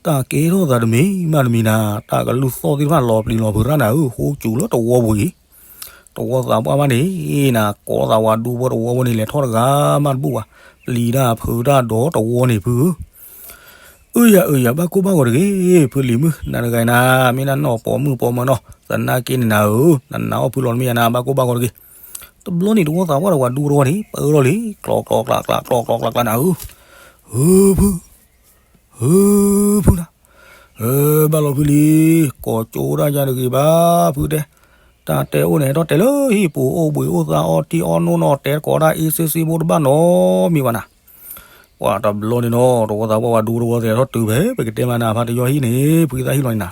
တၢ်ကဲထီၣ်သးတမံၤမးတမံၤနၤ, တၢ်ကလုၢ်သီၣ်သ့ၣ်တဖၣ်လီၤပျံၤလီၤဖုးရၣ်နၤဧၢ, ဃိစူၤလၢတဝီပူၤအံၤ, တဝီသးပှၢ်မးန့ၣ်နၤ, ကိးသးဝဲဒူဖိတဝီဖိန့ၣ် လဲၤထီၣ်တဂၤမးတဘူၣ်ဘၣ်, ပျံၤတၢ်ဖုးတၢ်ဒီးတဝီန့ၣ်ဖုဧၢ. အၢ ယၤအၢ ယၤ ဘၣ်ကိၢ်ဘၣ်ဂီၤတဂ့ၤ, ဖုလံၤမုၣ် နၤတဂၤအံၤနၤ, မ့ၢ်နနီၢ်ပိာ်မုၣ်ပိာ်မၢၤနီၤ, သနာ်က့န့ၣ်နၤဧၢ, နနာ်အီၣ်ဖုလီၤတမ့ၢ်ယၤနၤ, ဘၣ်ကိၢ်ဘၣ်ဂီၤတဂ့ၤ. တဘျီန့ၣ်တဝီသးပှၢ်ဒီးပှၤဒူဖိတဝီန့ၣ် ပၢလီၤလံ, ကျီကျီကျါကျါ ကျီကျီကျါကျါနၤဧၢ, ဧၢ ဖု ဧၢ ဖုနၤ, ဘၣ်လီၤဖုလံ, ကိးကၠိဒၣ်ယၤတဂ့ၤဘၣ် ဖုတဲ, တၢ်တဲအိၣ်န့ၣ် ဟဲထီၣ်တဲလၢဟံၣ်ပူၤအိၣ်ဘှံးအိၣ်သါအီၣ်တံၢ်အီၣ်နိၣ်နီၤ တဲကိးဒၣ်အ့စ့စ့ဖိတဘၣ်နီတမံၤဘၣ်နၤ. ပှၤတဘျီန့ၣ်နီၤ တဝီသးပှၢ်ပှၤဒူဖိတဝီသ့ၣ်ထီၣ်တုၤဖဲ ပကတဲမးနၤ ဖါတယီဟံၣ်န့ၣ် ဖုအံသၣ်ဟံၣ်လီၤန့ၣ်နၤ.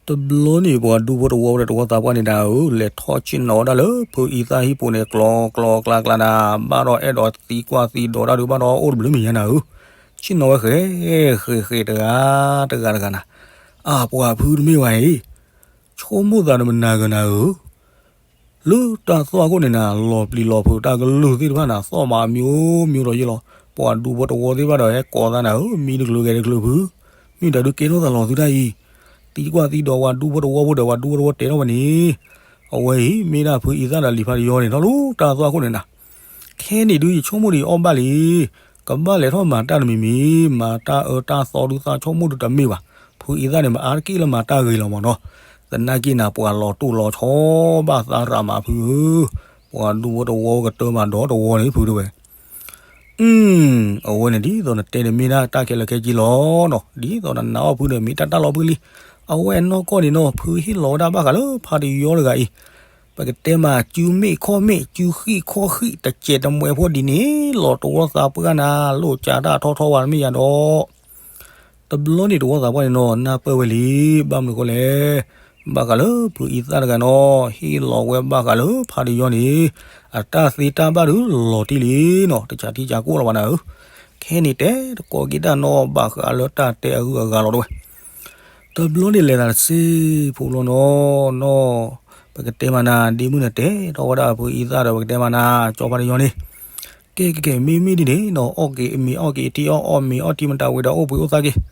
တဘျီန့ၣ် ပှၤဒူဖိတဝီဝဲဒီးတဝီသးပှၢ်န့ၣ်နၤဧၢ, လဲၤထီၣ်ဆ့ၣ်နီၤဝဲဒၣ်လၢဖုအံသၣ်ဟံၣ်ပူၤန့ၣ် ကျီကျီကျါကျါနၤ, ဘၣ်ဒီးအဲၣ်ဒိးသံကွၢ်သံဒိးတၢ်ဒုးဘၣ်ဒီးအိၣ်တဘျုးမံၤညါနၤဧၢ, ဆ့ၣ်နီၤဝဲဃဲ ဃဲဃဲတဂၤ တဂၤတဂၤနၤ. အၢ ပှၤဖုတမ့ၢ်ဝဲအံၤ, ဆိကမိၣ်သးဒီးမနၤဂၤနၤဧၢ, လၢတၢ်သွၣ်ခိၣ်န့ၣ်နၤ လီၤပျံၤလီၤဖုးတၢ်ကလုၢ်သ့ၣ်တဖၣ်နၤ သီၣ်မးအမျိုးမျိုးဒီးယ့လီၤ. ပှၤဒူဖိတဝီသ့ၣ်တဖၣ်ဒီးဟဲကိးသးနၤဧၢ, မံတကလုာ်ဂဲၤတကလုာ်ဖု, မ့ၢ်တၢ်ဒုးကဲထီၣ်သးလီၤသုတၢ်အံၤ, သံကွၢ်သံဒိးပှၤဒူဖိတဝီဖိဒီး ပှၤဒူဖိတဝီတဲထီၣ်ဝဲန့ၣ်, အဝဲအံၤ မ့ၢ်ဒၣ်ဖုအံသၣ်ဒီးလံာ်ဖါတယီန့ၣ် ထီၣ်လၢတၢ်သွၣ်ခိၣ်န့ၣ်နၤ. ခဲန့ၣ်ဒုး ယဆိကမိၣ်ဒီးယအီၣ်ဘၣ်လံ, ကဘၣ်လဲၤထီၣ်မၤတၢ်တမံၤမံၤ, မၤတၢ်အၢတၢ်သီဒုးသးဆိကမိၣ်ဒုးတမ့ၢ်ဘၣ်. ဖုအံသၣ်န့ၣ် မအါတက့ၢ်လၢမၤတၢ်ဂ့ၤလီၤမၢ်နီၤ. သနာ်က့နၤ ပှၤလီၤတိၢ်လီၤဆီဘၣ်သးရၤမးဖုဧၢ, ပှၤဒူဖိတဝီကတၢၢ်မးဒီးတဝီန့ၣ်ဖုတဲဝဲ. အဝဲန့ၣ်ဒ်သိးနတဲန့ၣ်မ့ၢ်ဒၣ်တၢ်ခဲလၢာ်ခဲဆ့လီၤနီၤ, ဒ်သိးနနာ်အီၣ်ဖုန့ၣ် မ့ၢ်တၢ်တၢ်လီၤဖုလံ. အဝဲအနီၢ်ကီၢ်န့ၣ်နီၤ ဖုဟ့ၣ်လီၤဝဲဒၣ်ဘၣ်ဃးလၢဖါတယီတဂၤအံၤ, ပကတဲမး စုမ့ၣ်ခီၣ်မ့ၣ် စုဃံၣ်ခီၣ်ဃံၣ် တစဲးတမှဲၤဖိဒ်န့ၣ် လီၤတဝီသးပှၢ်နၤ လိၣ်ကးတၢ်ထီထီဝဲတမ့ၢ်ယၤဒီး တဘျီန့ၣ်တဝီသးပှၢ်န့ၣ်နီၤ နၢ်ပၢၢ်ဝဲလံ, ဘၣ်မနုၤဃိလဲၣ်, ဘၣ်ဃးလၢဖုအံသၣ်တဂၤနီၤ ဟ့ၣ်လီၤဝဲဘၣ်ဃးလၢဖါတယီန့ၣ် အတၢ်သ့တၢ်ဘၣ်ဒုးလီၤတံၢ်လံနီၤ, တဆးထံဆးကီၢ်လီၤဘၣ်နၤဧၢ. ခဲန့ၣ်တဲတကိးက့ၤတၢ်နီၤ ဘၣ်ဃးလၢတၢ်တဲအဂုၤအဂၤလီၤတဲဝဲ. တဘျီန့ၣ်လဲၤသးတစ့ဖိလီၤနီၤ, နီၤ ပကတဲမးနၤ ဒ့မုၣ်န့ၣ်တဲထီၣ်ဝဲဒၣ်ဖုအံသၣ်ဒီး ပကတဲမးနၤ ကၠီဖါတယီန့ၣ် ကဲကဲကဲ မ့မ့ၢ်ဒ်န့ၣ်နီၤ အီၣ်က့ၤအမ့ၤအီၣ်က့ၤအထံအီၣ် အီၣ်မ့ၤအီၣ်ထံမတၤဝံၤဒီးအိၣ်ဘှံးအိၣ်သါက့ၤ.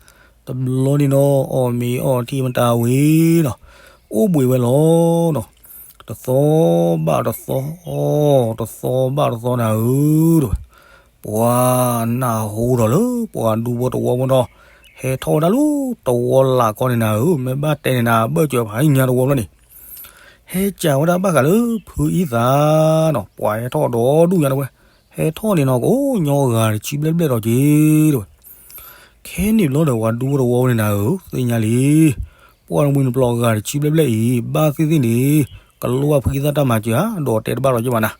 တဘျီန့ၣ်နီၤ အီၣ်မ့ၤအီၣ်ထံမတၤဝံၤနီၤ အိၣ်ဘှံးဝဲလီၤနီၤ. တသီဘၣ်တသီ တသီဘၣ်တသီနၤဧၢ တဲဝဲ. ပှၤနၢ်ဟူဒီးလၢပှၤဒူဖိတဝီဖိနီၤ ဟဲထီၣ်ဝဲဒၣ်လၢတဝီလၢ်ကီၢ်န့ၣ်နၤဧၢ, မ့ၢ်ဘၣ်တဲန့ၣ်နၤ ဘၢၣ်စၢၤဖးညါတဝီဘျီန့ၣ် ဟဲစံးဝဲဒၣ်ဘၣ်ဃးလၢဖုအံသၣ်နီၤ ပှၤဟဲထီၣ်ဒီဒူၣ်ညါတဝဲ, ဟဲထီၣ်န့ၣ်နီၤ ကိးညီဂၤတဆံဘျဲၣ်ဘျဲၣ်ဒီးက့ၤ တဲဝဲ. ခဲန့ၣ်ဘျီဒီးပှၤဒူဖိတဝီဖိန့ၣ်နၤဧၢ သ့ၣ်ညါလံ, ပှၤတမှံၤနပျီဂၤတဆံဘျဲၣ်ဘျဲၣ်အံၤ ဘၣ်သ့ၣ်သ့ၣ်န့ၣ် ကလိၣ်ဘၣ်ဖုအံသၣ်တၢ်မၤစၢၤဧါ ဒီးတဲတဘၣ်လီၤက့ၤဘၣ်နၤ.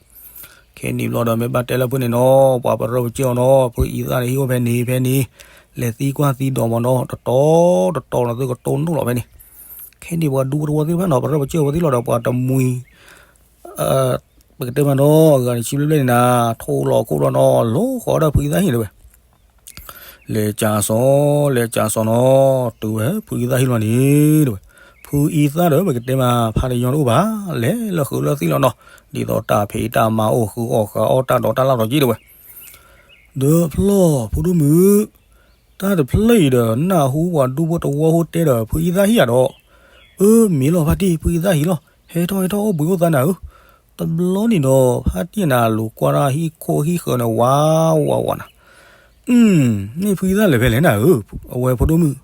ခဲန့ၣ်ဘျီဒီးမ့ၢ်ဘၣ်တဲလၢဖုန့ၣ်နီၤ ပှၤပရၢပကၢအီၤနီၤ ဖုအံသၣ်န့ၣ်ဟံၣ်အိၣ်ဖဲန့ၣ်ဖဲန့ၣ်, လဲၤသံကွၢ်သံဒိးမးနီၤ တတီၤတတီၤနီၤ သုကတိၢ်နီၣ်လီၤဖဲန့ၣ်. ခဲ ခဲန့ၣ်ပှၤဒူဖိတဝီသ့ၣ်တဖၣ်နီၤ ပရၢပကၢၢ်ဝဲသ့ၣ်လီၤဒီး ပှၤတမှံၤ ပကတဲမးနီၤ အဂၤန့ၣ် ဆံဘျဲၣ်ဘျဲၣ်န့ၣ်နၤ ထိၣ်လီၤခိၣ်လီၤနီၤ လီၤဃီၤဒၣ်ဖုအံသၣ်ဟံၣ်တဲဝဲ လဲၤကးစီၤ လဲၤကးစီၤနီၤ တုၤဝဲဖုအံသၣ်ဟံၣ်လီၤန့ၣ်တဲဝဲ ဖုအံသၣ်ဒီး ပကတဲမး ဖးတယီတအိၣ်ဘၣ် လဲၤလၢဃုာ်လၢသံၣ်လီၤနီၤ ဒ်သိးတၢ်ဖံးတၢ်မၤအိၣ် ဃုအီၣ်ဃုအီၣ် တၢ်ဒိးတၢ်လၣ်ဒီးက့တဲဝဲ ဒီးဖျီၣ်ဖိဒိၣ်မုၣ် တၢ်တဖျၢၣ်အံၤဒီး နၢ်ဟူပှၤဒူဖိတဝီဖိတဲဒီး ဖုအံသၣ်ဟံၣ်ဧါဒီး, အၢ မ့ၢ်လီၤဖါတံၢ် ဖုအံသၣ်ဟံၣ်လီၤ, ဟဲထီၣ်ဟဲထီၣ်အိၣ်ဘှံးအိၣ်သါနၤဧၢ. တဘျီန့ၣ်ဒီး ဖါတံၢ်နၤလူၤကွၢ်တၢ်ဟံၣ်ခိၣ်ဟံၣ်ဃၢၤန့ၣ် ဝးဝးဝးနၤ, အၢ မ့ၢ်ဖုအံသၣ်လဲၤဖဲလဲၣ်နၤဧၢ, အဝဲဖိဒိၣ်မုၣ်,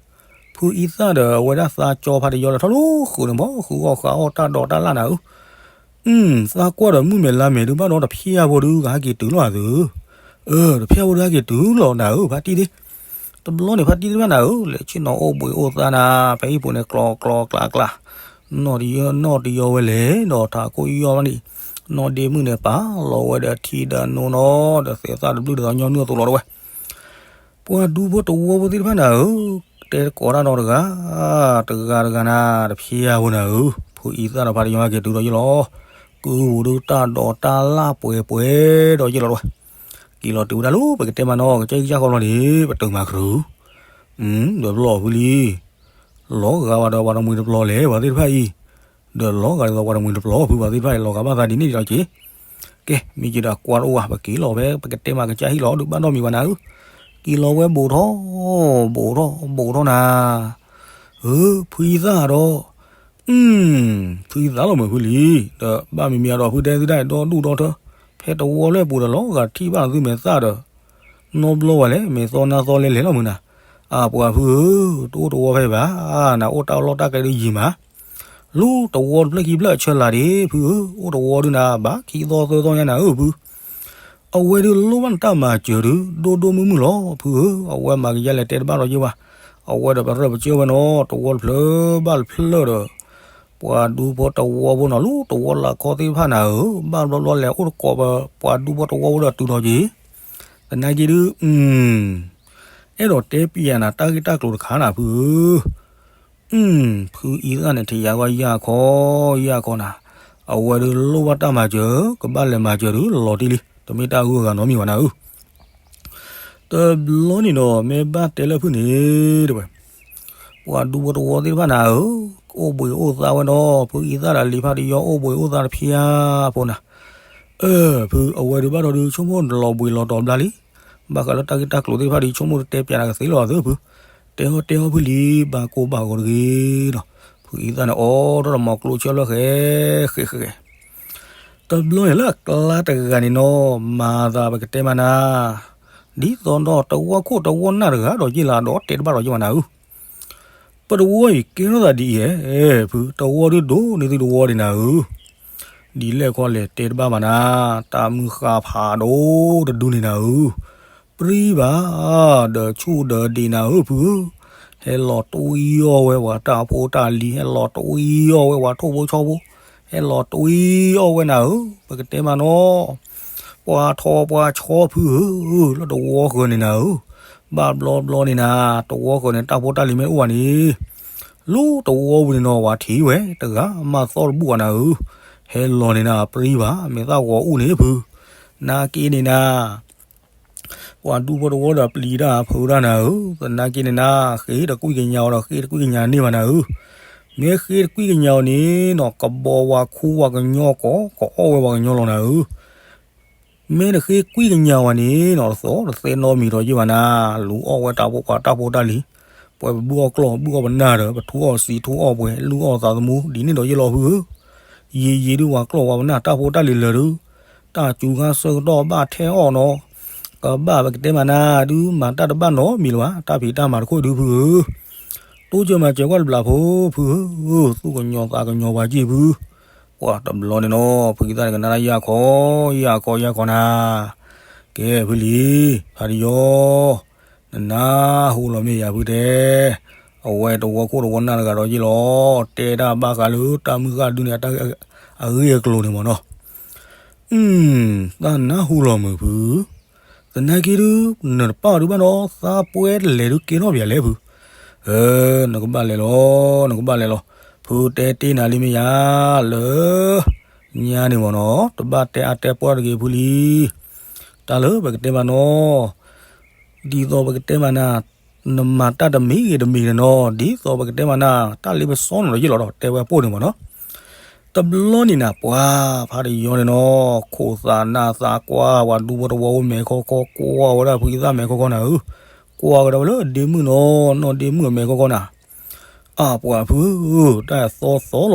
ဖုအံသၣ်ဒီးအဝဲဒၣ်သးကၠီဖါတယီလၢထီၣ်လၢဃုာ်န့ၣ် ဘီဃုအီၣ်ဃုအီၣ်တၢ်ဒိးတၢ်လၣ်နၤဧၢ. အၢ သးကွၢ်ဒီးမုၣ်မဲာ်လါမဲာ်ဒုးဘၣ်ဒီးတဖျၢၣ်ဖိဒုးကဟဲက့ၤတုၤလီၤအသး, အၢ တဖျၢၣ်ဖိဒုးဟဲက့ၤတုၤလီၤနၤဧၢ ဖါတံၢ်ဒ့, တဘျီန့ၣ်ဖါတံၢ်တဘၣ်နၤဧၢ, လဲၤဆ့ၣ်နီၤအိၣ်ဘှံးအိၣ်သါနၤ, ဖဲဟံၣ်ပူၤန့ၣ်ကျီကျီကျါကျါ, နီၢ်တယီနီၢ်တယီဝဲလဲၣ်, ဒီးထးခိၣ်ယီၢ်ဘၣ်န့ၣ်, နီၢ်ဒ့မုၣ်န့ၣ်ပာ်လီၤဝဲဒီးထံဒီးနိနီၤ, ဒီးသဲးသၣ်တဘျုးဒ်သိးညီနုၢ်အသိးလီၤတဝဲ ပှၤဒူဖိတဝီဖိသ့ၣ်တဖၣ်နၤဧၢ, တဲတကိးတၢ်ဒီးတဂၤ, တဂၤတဂၤနၤ, တဖျၢၣ်ဖိနၤဧၢ, ဖုအံသၣ်ဒီးဖါတယီက့ၤတုၤဒီးယလီၤ, ကုၢ်ပူၤဒုးတၢ်ဒိးတၢ်လၣ်ပှဲၤပှဲၤဒီးယလီၤတဝဲ, က့ၤလီၤတုၤဝဲဒၣ်လၢပကတဲမးနီၤ ကစၢ်ကစၢ်ဃီလီၤန့ၣ် ပတုာ်မၤကြုာ်, ဒီးပျီၢ်ဖုလံ, လီၤဂာ်ဝဲဒီးပှၤတမှံၤတပျီၤလဲၣ် ပှၤသ့ၣ်တဖၣ်အံၤ, ဒီးလီၤဂာ်ဒ်သိးပှၤတမှံၤတပျီၤ ဖုပှၤသ့ၣ်တဖၣ်အံၤ လီၤဂာ်ဘၣ်သးဒ်န့ၣ်ဒီးက့ၤ ကဲ မ့ၢ်က့ၤဒီးကွၢ်တအိၣ်ဘၣ် ပက့ၤလီၤဖဲ ပကတဲမးကစၢ်ဟံၣ်လီၤ ဒုးဘၣ်နီတမံၤဘၣ်နၤဧၢ, က့ၤလီၤဝဲဘူးထီၣ်, ဘူးထီၣ် ဘူးထီၣ်နၤ, အၢ ဖုအံသၣ်ဒီး, ဖုအံသၣ်လီၤမုာ်ဖုလံ, ဒီးဘၣ်မံၤမံၤအဒီးဖုတဲသုတၢ် ဒီဒူၣ်ဒီထၢ, ဖဲတဝီလၢပူၤဒီးလီၤဂာ်ထံၣ်ဘၣ်နၤသုမဲာ်သၣ်ဒီး, နီတဘျီဝဲလဲၣ် မဲာ်သီနါသီလဲလဲၣ်လီၤမုာ်နၤ, အပှၤဖုဧၢ, တအိၣ်တဝီဖဲဘၣ်, နအိၣ်တၢ်လီၢ်တၢ်ကျဲဒုးယံၤမး လူတဝီတဖျၢၣ်ခံဖျၢၣ်အဆၢလၢ်ဒံး ဖုဧၢ, အိၣ်တဝီဒုးနၤ ဘၣ်ခံသီသၢသီညါနၤဧၢ ဖု, အဝဲဒုးလိၣ်ဘၣ်နတၢ်မၤစၢၤဒုး ဒိၣ်ဒိၣ်မုၢ်မုၢ်လီၤ ဖုဧၢ, အဝဲမၤကယါလဲၤတဲတဘၣ်ဒီးယ့ၢ်ဝဲ, အဝဲဒီးပရၢပကၢၢ်ဝဲနီၤ တဝီတဖျၢၣ်ဘၣ်တဖျၢၣ်ဒီး, ပှၤဒူဖိတဝီဖိနီၤ လူတဝီလၢခီသ့ၣ်တဖၣ်နၤဧၢ, ဘၣ်ဘျီဘျီလဲၤအိၣ်တကိးပှၤဒူဖိတဝီဖိဒီးတုၤလီၤက့ၤ, သနာ်က့ဒုး အဲၣ်ဒိးတဲပျးနၤတၢ်ဂ့ၢ်တၢ်ကျိၤတခါနၤ ဖုဧၢ, ဖုအံသၣ်န့ၣ် ထံၣ်ယၤဂီၢ်ယၢ်ခီ, ယၢ်ခီနၤ, အဝဲဒုးလိၣ်ဘၣ်တၢ်မၤစၢၤ, ကဘၣ်လဲၤမၤစၢၤဒုး လီၤတံၢ်လံ, တမ့ၢ်တၢ်ဂုၤအဂၤနီတမံၤဘၣ်နၤဧၢ, တဘျီန့ၣ်ဒီး မ့ၢ်ဘၣ်တဲလၢဖုန့ၣ်တဲဝဲ, ပှၤဒူဖိတဝီသ့ၣ်တဖၣ်နၤဧၢ, အိၣ်ဘှံးအိၣ်သါဝဲဒီး ဖုအံသၣ်ဒီးလံာ်ဖါတယီအိၣ်ဘှံးအိၣ်သါတဖျၢၣ်ဖိနၤ, အၢ ဖုအဝဲဒုးဘၣ်ဒီးဒုး ဆိကမိၣ်လီၤဘှံးလီၤတီၤဘျါလံ, ဘၣ်ဃးလၢတၢ်ဂ့ၢ်တၢ်ကျိၤသ့ၣ်တဖၣ်ဒုး ဆိကမိၣ်တတဲပျးနၤကသ့လီၤသၢဖု, တဲဟီၣ်တဲဟီၣ်ဖုလံ, ဘၣ်ကိၢ်ဘၣ်ဂီၤတဂ့ၤဒီး, ဖုအံသၣ်န့ၣ် အိးထီၣ်ဒီးမီၤကျိဆၢဖျၢၣ်ဃဲဃဲဃဲဃဲ, တဘျီန့ၣ်လၢအကျါတဂၤန့ၣ်နီၤ မၤသးပကတဲမးနၤ, ဒ်သိးဒီးတဝီခိၣ်တဝီနၢ်တဂၤဒီးယ့ၢ်လၢဒီးတဲတဘၣ်ဒီးယ့ၢ်မးနၤဧၢ, ပတဝီအံၤကဲထီၣ်သးဒ်အံၤဧဲ, ဖုတဝီဒုးဒိၣ်န့ၢ်သုတဝီဒံးနၤဧၢ, ဒ်လဲၣ်ခီလဲၣ်တဲတဘၣ်ဘၣ်နၤ, တၢ်မုၢ်ဃာ်ဖးဒိၣ်တဒုန့ၢ်နၤဧၢ, ပြံဘၣ်, ဒီးဆူၣ်ဒီးဒံးနၤဧၢဖုဧၢ, ဟဲလီၤတွံအီၣ်ဝဲပှၤတၢ်ဖိတၢ်လံၤ ဟဲလီၤတွံအီၣ်ဝဲပှၤထိၣ်ဖိဆီဖိ, ဟဲလီၤတွံအီၣ်ဝဲနၤဧၢ, ပကတဲမးနီၤ, ပှၤထိၣ်ပှၤဆီဖုဧၢ, လၢတဝီဃၢၤန့ၣ်နၤဧၢ, ဘၣ်ဘျီဘျီန့ၣ်နၤ, တဝီဃၢၤန့ၣ် တၢ်ဖိတၢ်လံၤမ့ၢ်အိၣ်ဘၣ်န့ၣ် လၢတဝီပူၤန့ၣ်နီၤ ပှၤထံၣ်ဝဲ တဂၤမၤသီၣ်တဘူၣ်ဘၣ်နၤဧၢ, ဟဲလီၤန့ၣ်နၤ ပြံဘၣ်, မ့ၢ်သၣ်ဂီၤအူၣ်န့ၣ်ဖု, နာ်က့န့ၣ်နၤ, ပှၤဒူဖိတဝီဒီးပျံၤတၢ်ဖုးတၢ်နၤဧၢ, သနာ်က့န့ၣ်နၤ, ဃ့တကွံၢ်ကညးအီၤဒီးဃ့တကွံၢ်ကညးန့ၢ်ဘၣ်နၤဧၢ, မ့ၢ်ဃ့တကွံၢ်ကညးအီၤန့ၣ်နီၤ ကဘီဝဲခူဝဲကညီကီး ကအီၣ်ဝဲပှၤကညီလီၤနၤဧၢ မ့ၢ်တဃ့ကွံာ်ကညးဝဲန့ၣ်နီၤ တသီၣ်တသဲနီတမံၤဒီးယ့ၢ်ဘၣ်နၤ, လူၤအီၣ်ဝဲတၢ်ဖိပှၤတၢ်ဖိတၢ်လံၤ, ပှၤပဘုၣ်အီၣ်ကျီၢ်ဘုၣ်အီၣ်ပနၢ်ဒီး ပထူအီၣ်စံထူအီၣ်ပှဲၤ လူၤအီၣ်သးသမူ ဒ်န့ၣ်ဒီးယ့ၢ်လီၤဖုဧၢ, ယံာ်ယံာ်ဒုးပှၤကျီၢ်ပှၤပနၢ်တၢ်ဖိတၢ်လံၤလၢာ်ဒုး, တၢ်စူၤခါဆၢကတီၢ်ဘၣ်ထဲအီၣ်နီၤ, ကဘၣ်ပကတဲမးနၤဒုး မၤတၢ်တဘၣ်နီတမံၤလၢၤဘၣ် တၢ်ဖံးတၢ်မၤတခိၣ်ဒုးဖုဧၢ, တိစၢၤမၤစၢၤကွၢ်တဘျီဖိ ဖုဧၢ, သူၣ်ကညီၤသးကညီၤပှၤက့ၢ်ဖု, ပှၤတဘျီန့ၣ်နီၤ ဖုကံသၣ်န့ၣ်ကနၣ်တၢ်ယၢ်ခီ, ယၢ်ခီယၢ်ခီနၤ, ကဲဖုလံ, ဖါတယီ, နနၢ်ဟူလီၤမ့ၢ်ယၤဖုတဲ, အဝဲတဝီခိၣ်တဝီနၢ်တဂၤဒီးယ့ၢ်လီၤ, တဲတၢ်ဘၣ်ဃးလၢတၢ်မုၢ်ဃၢ်ဒုးန့ၣ် အဂ့ၢ်အကျိၤန့ၣ်မ့ၢ်နီၤ, သးနၢ်ဟူလီၤမုာ်ဖု, သနာ်က့ဒုး နတပာ်အီၤဒုးဘၣ်နီၤ သးပှဲတလဲၤဒုးကဲထီၣ်ပယၤလဲၣ်ဖု, နကဘၣ်လဲၤလီၤ, နကဘၣ်လဲၤလီၤ, ဖ ဖုတဲတ့ၢ်နၤလံမ့ၢ်ယါ, လၢညါန့ၣ်မ့ၢ်နီၤ, တဘၣ်တဲအါတဲပှၢ်တဂ့ၤဖုလံ. တၢ်လၢပကတဲမးနီၤ, ဒ်သိးပကတဲမးနၤ, နမၤတၢ်တမံၤဂ့ၤတမံၤန့ၣ်နီၤ, ဒ်သိးပကတဲမးနၤ, တၢ်လ့ပစီနီၤလီၤယ့ၢ်လီၤဒီး တဲဝဲပိၢ်န့ၣ်မ့ၢ်နီၤ. တဘျီန့ၣ်နၤ ပှၤဖးတယီန့ၣ်နီၤ, ခိၣ်သးနၢ်သးကွၢ် ပှၤဒူဖိတဝီဖိမဲာ်ခီခီ ကွၢ်ဝဲဒၣ်ဖုအံသၣ်မဲာ်ခီခီနၤဧၢ, ကွၢ်ကဒီးဝဲလၢဒ့မုၣ်နီၤ, နီၢ်ဒ့မုၣ်အမဲာ်ခီခီနၤ. အၢ ပှၤဖု, တၢ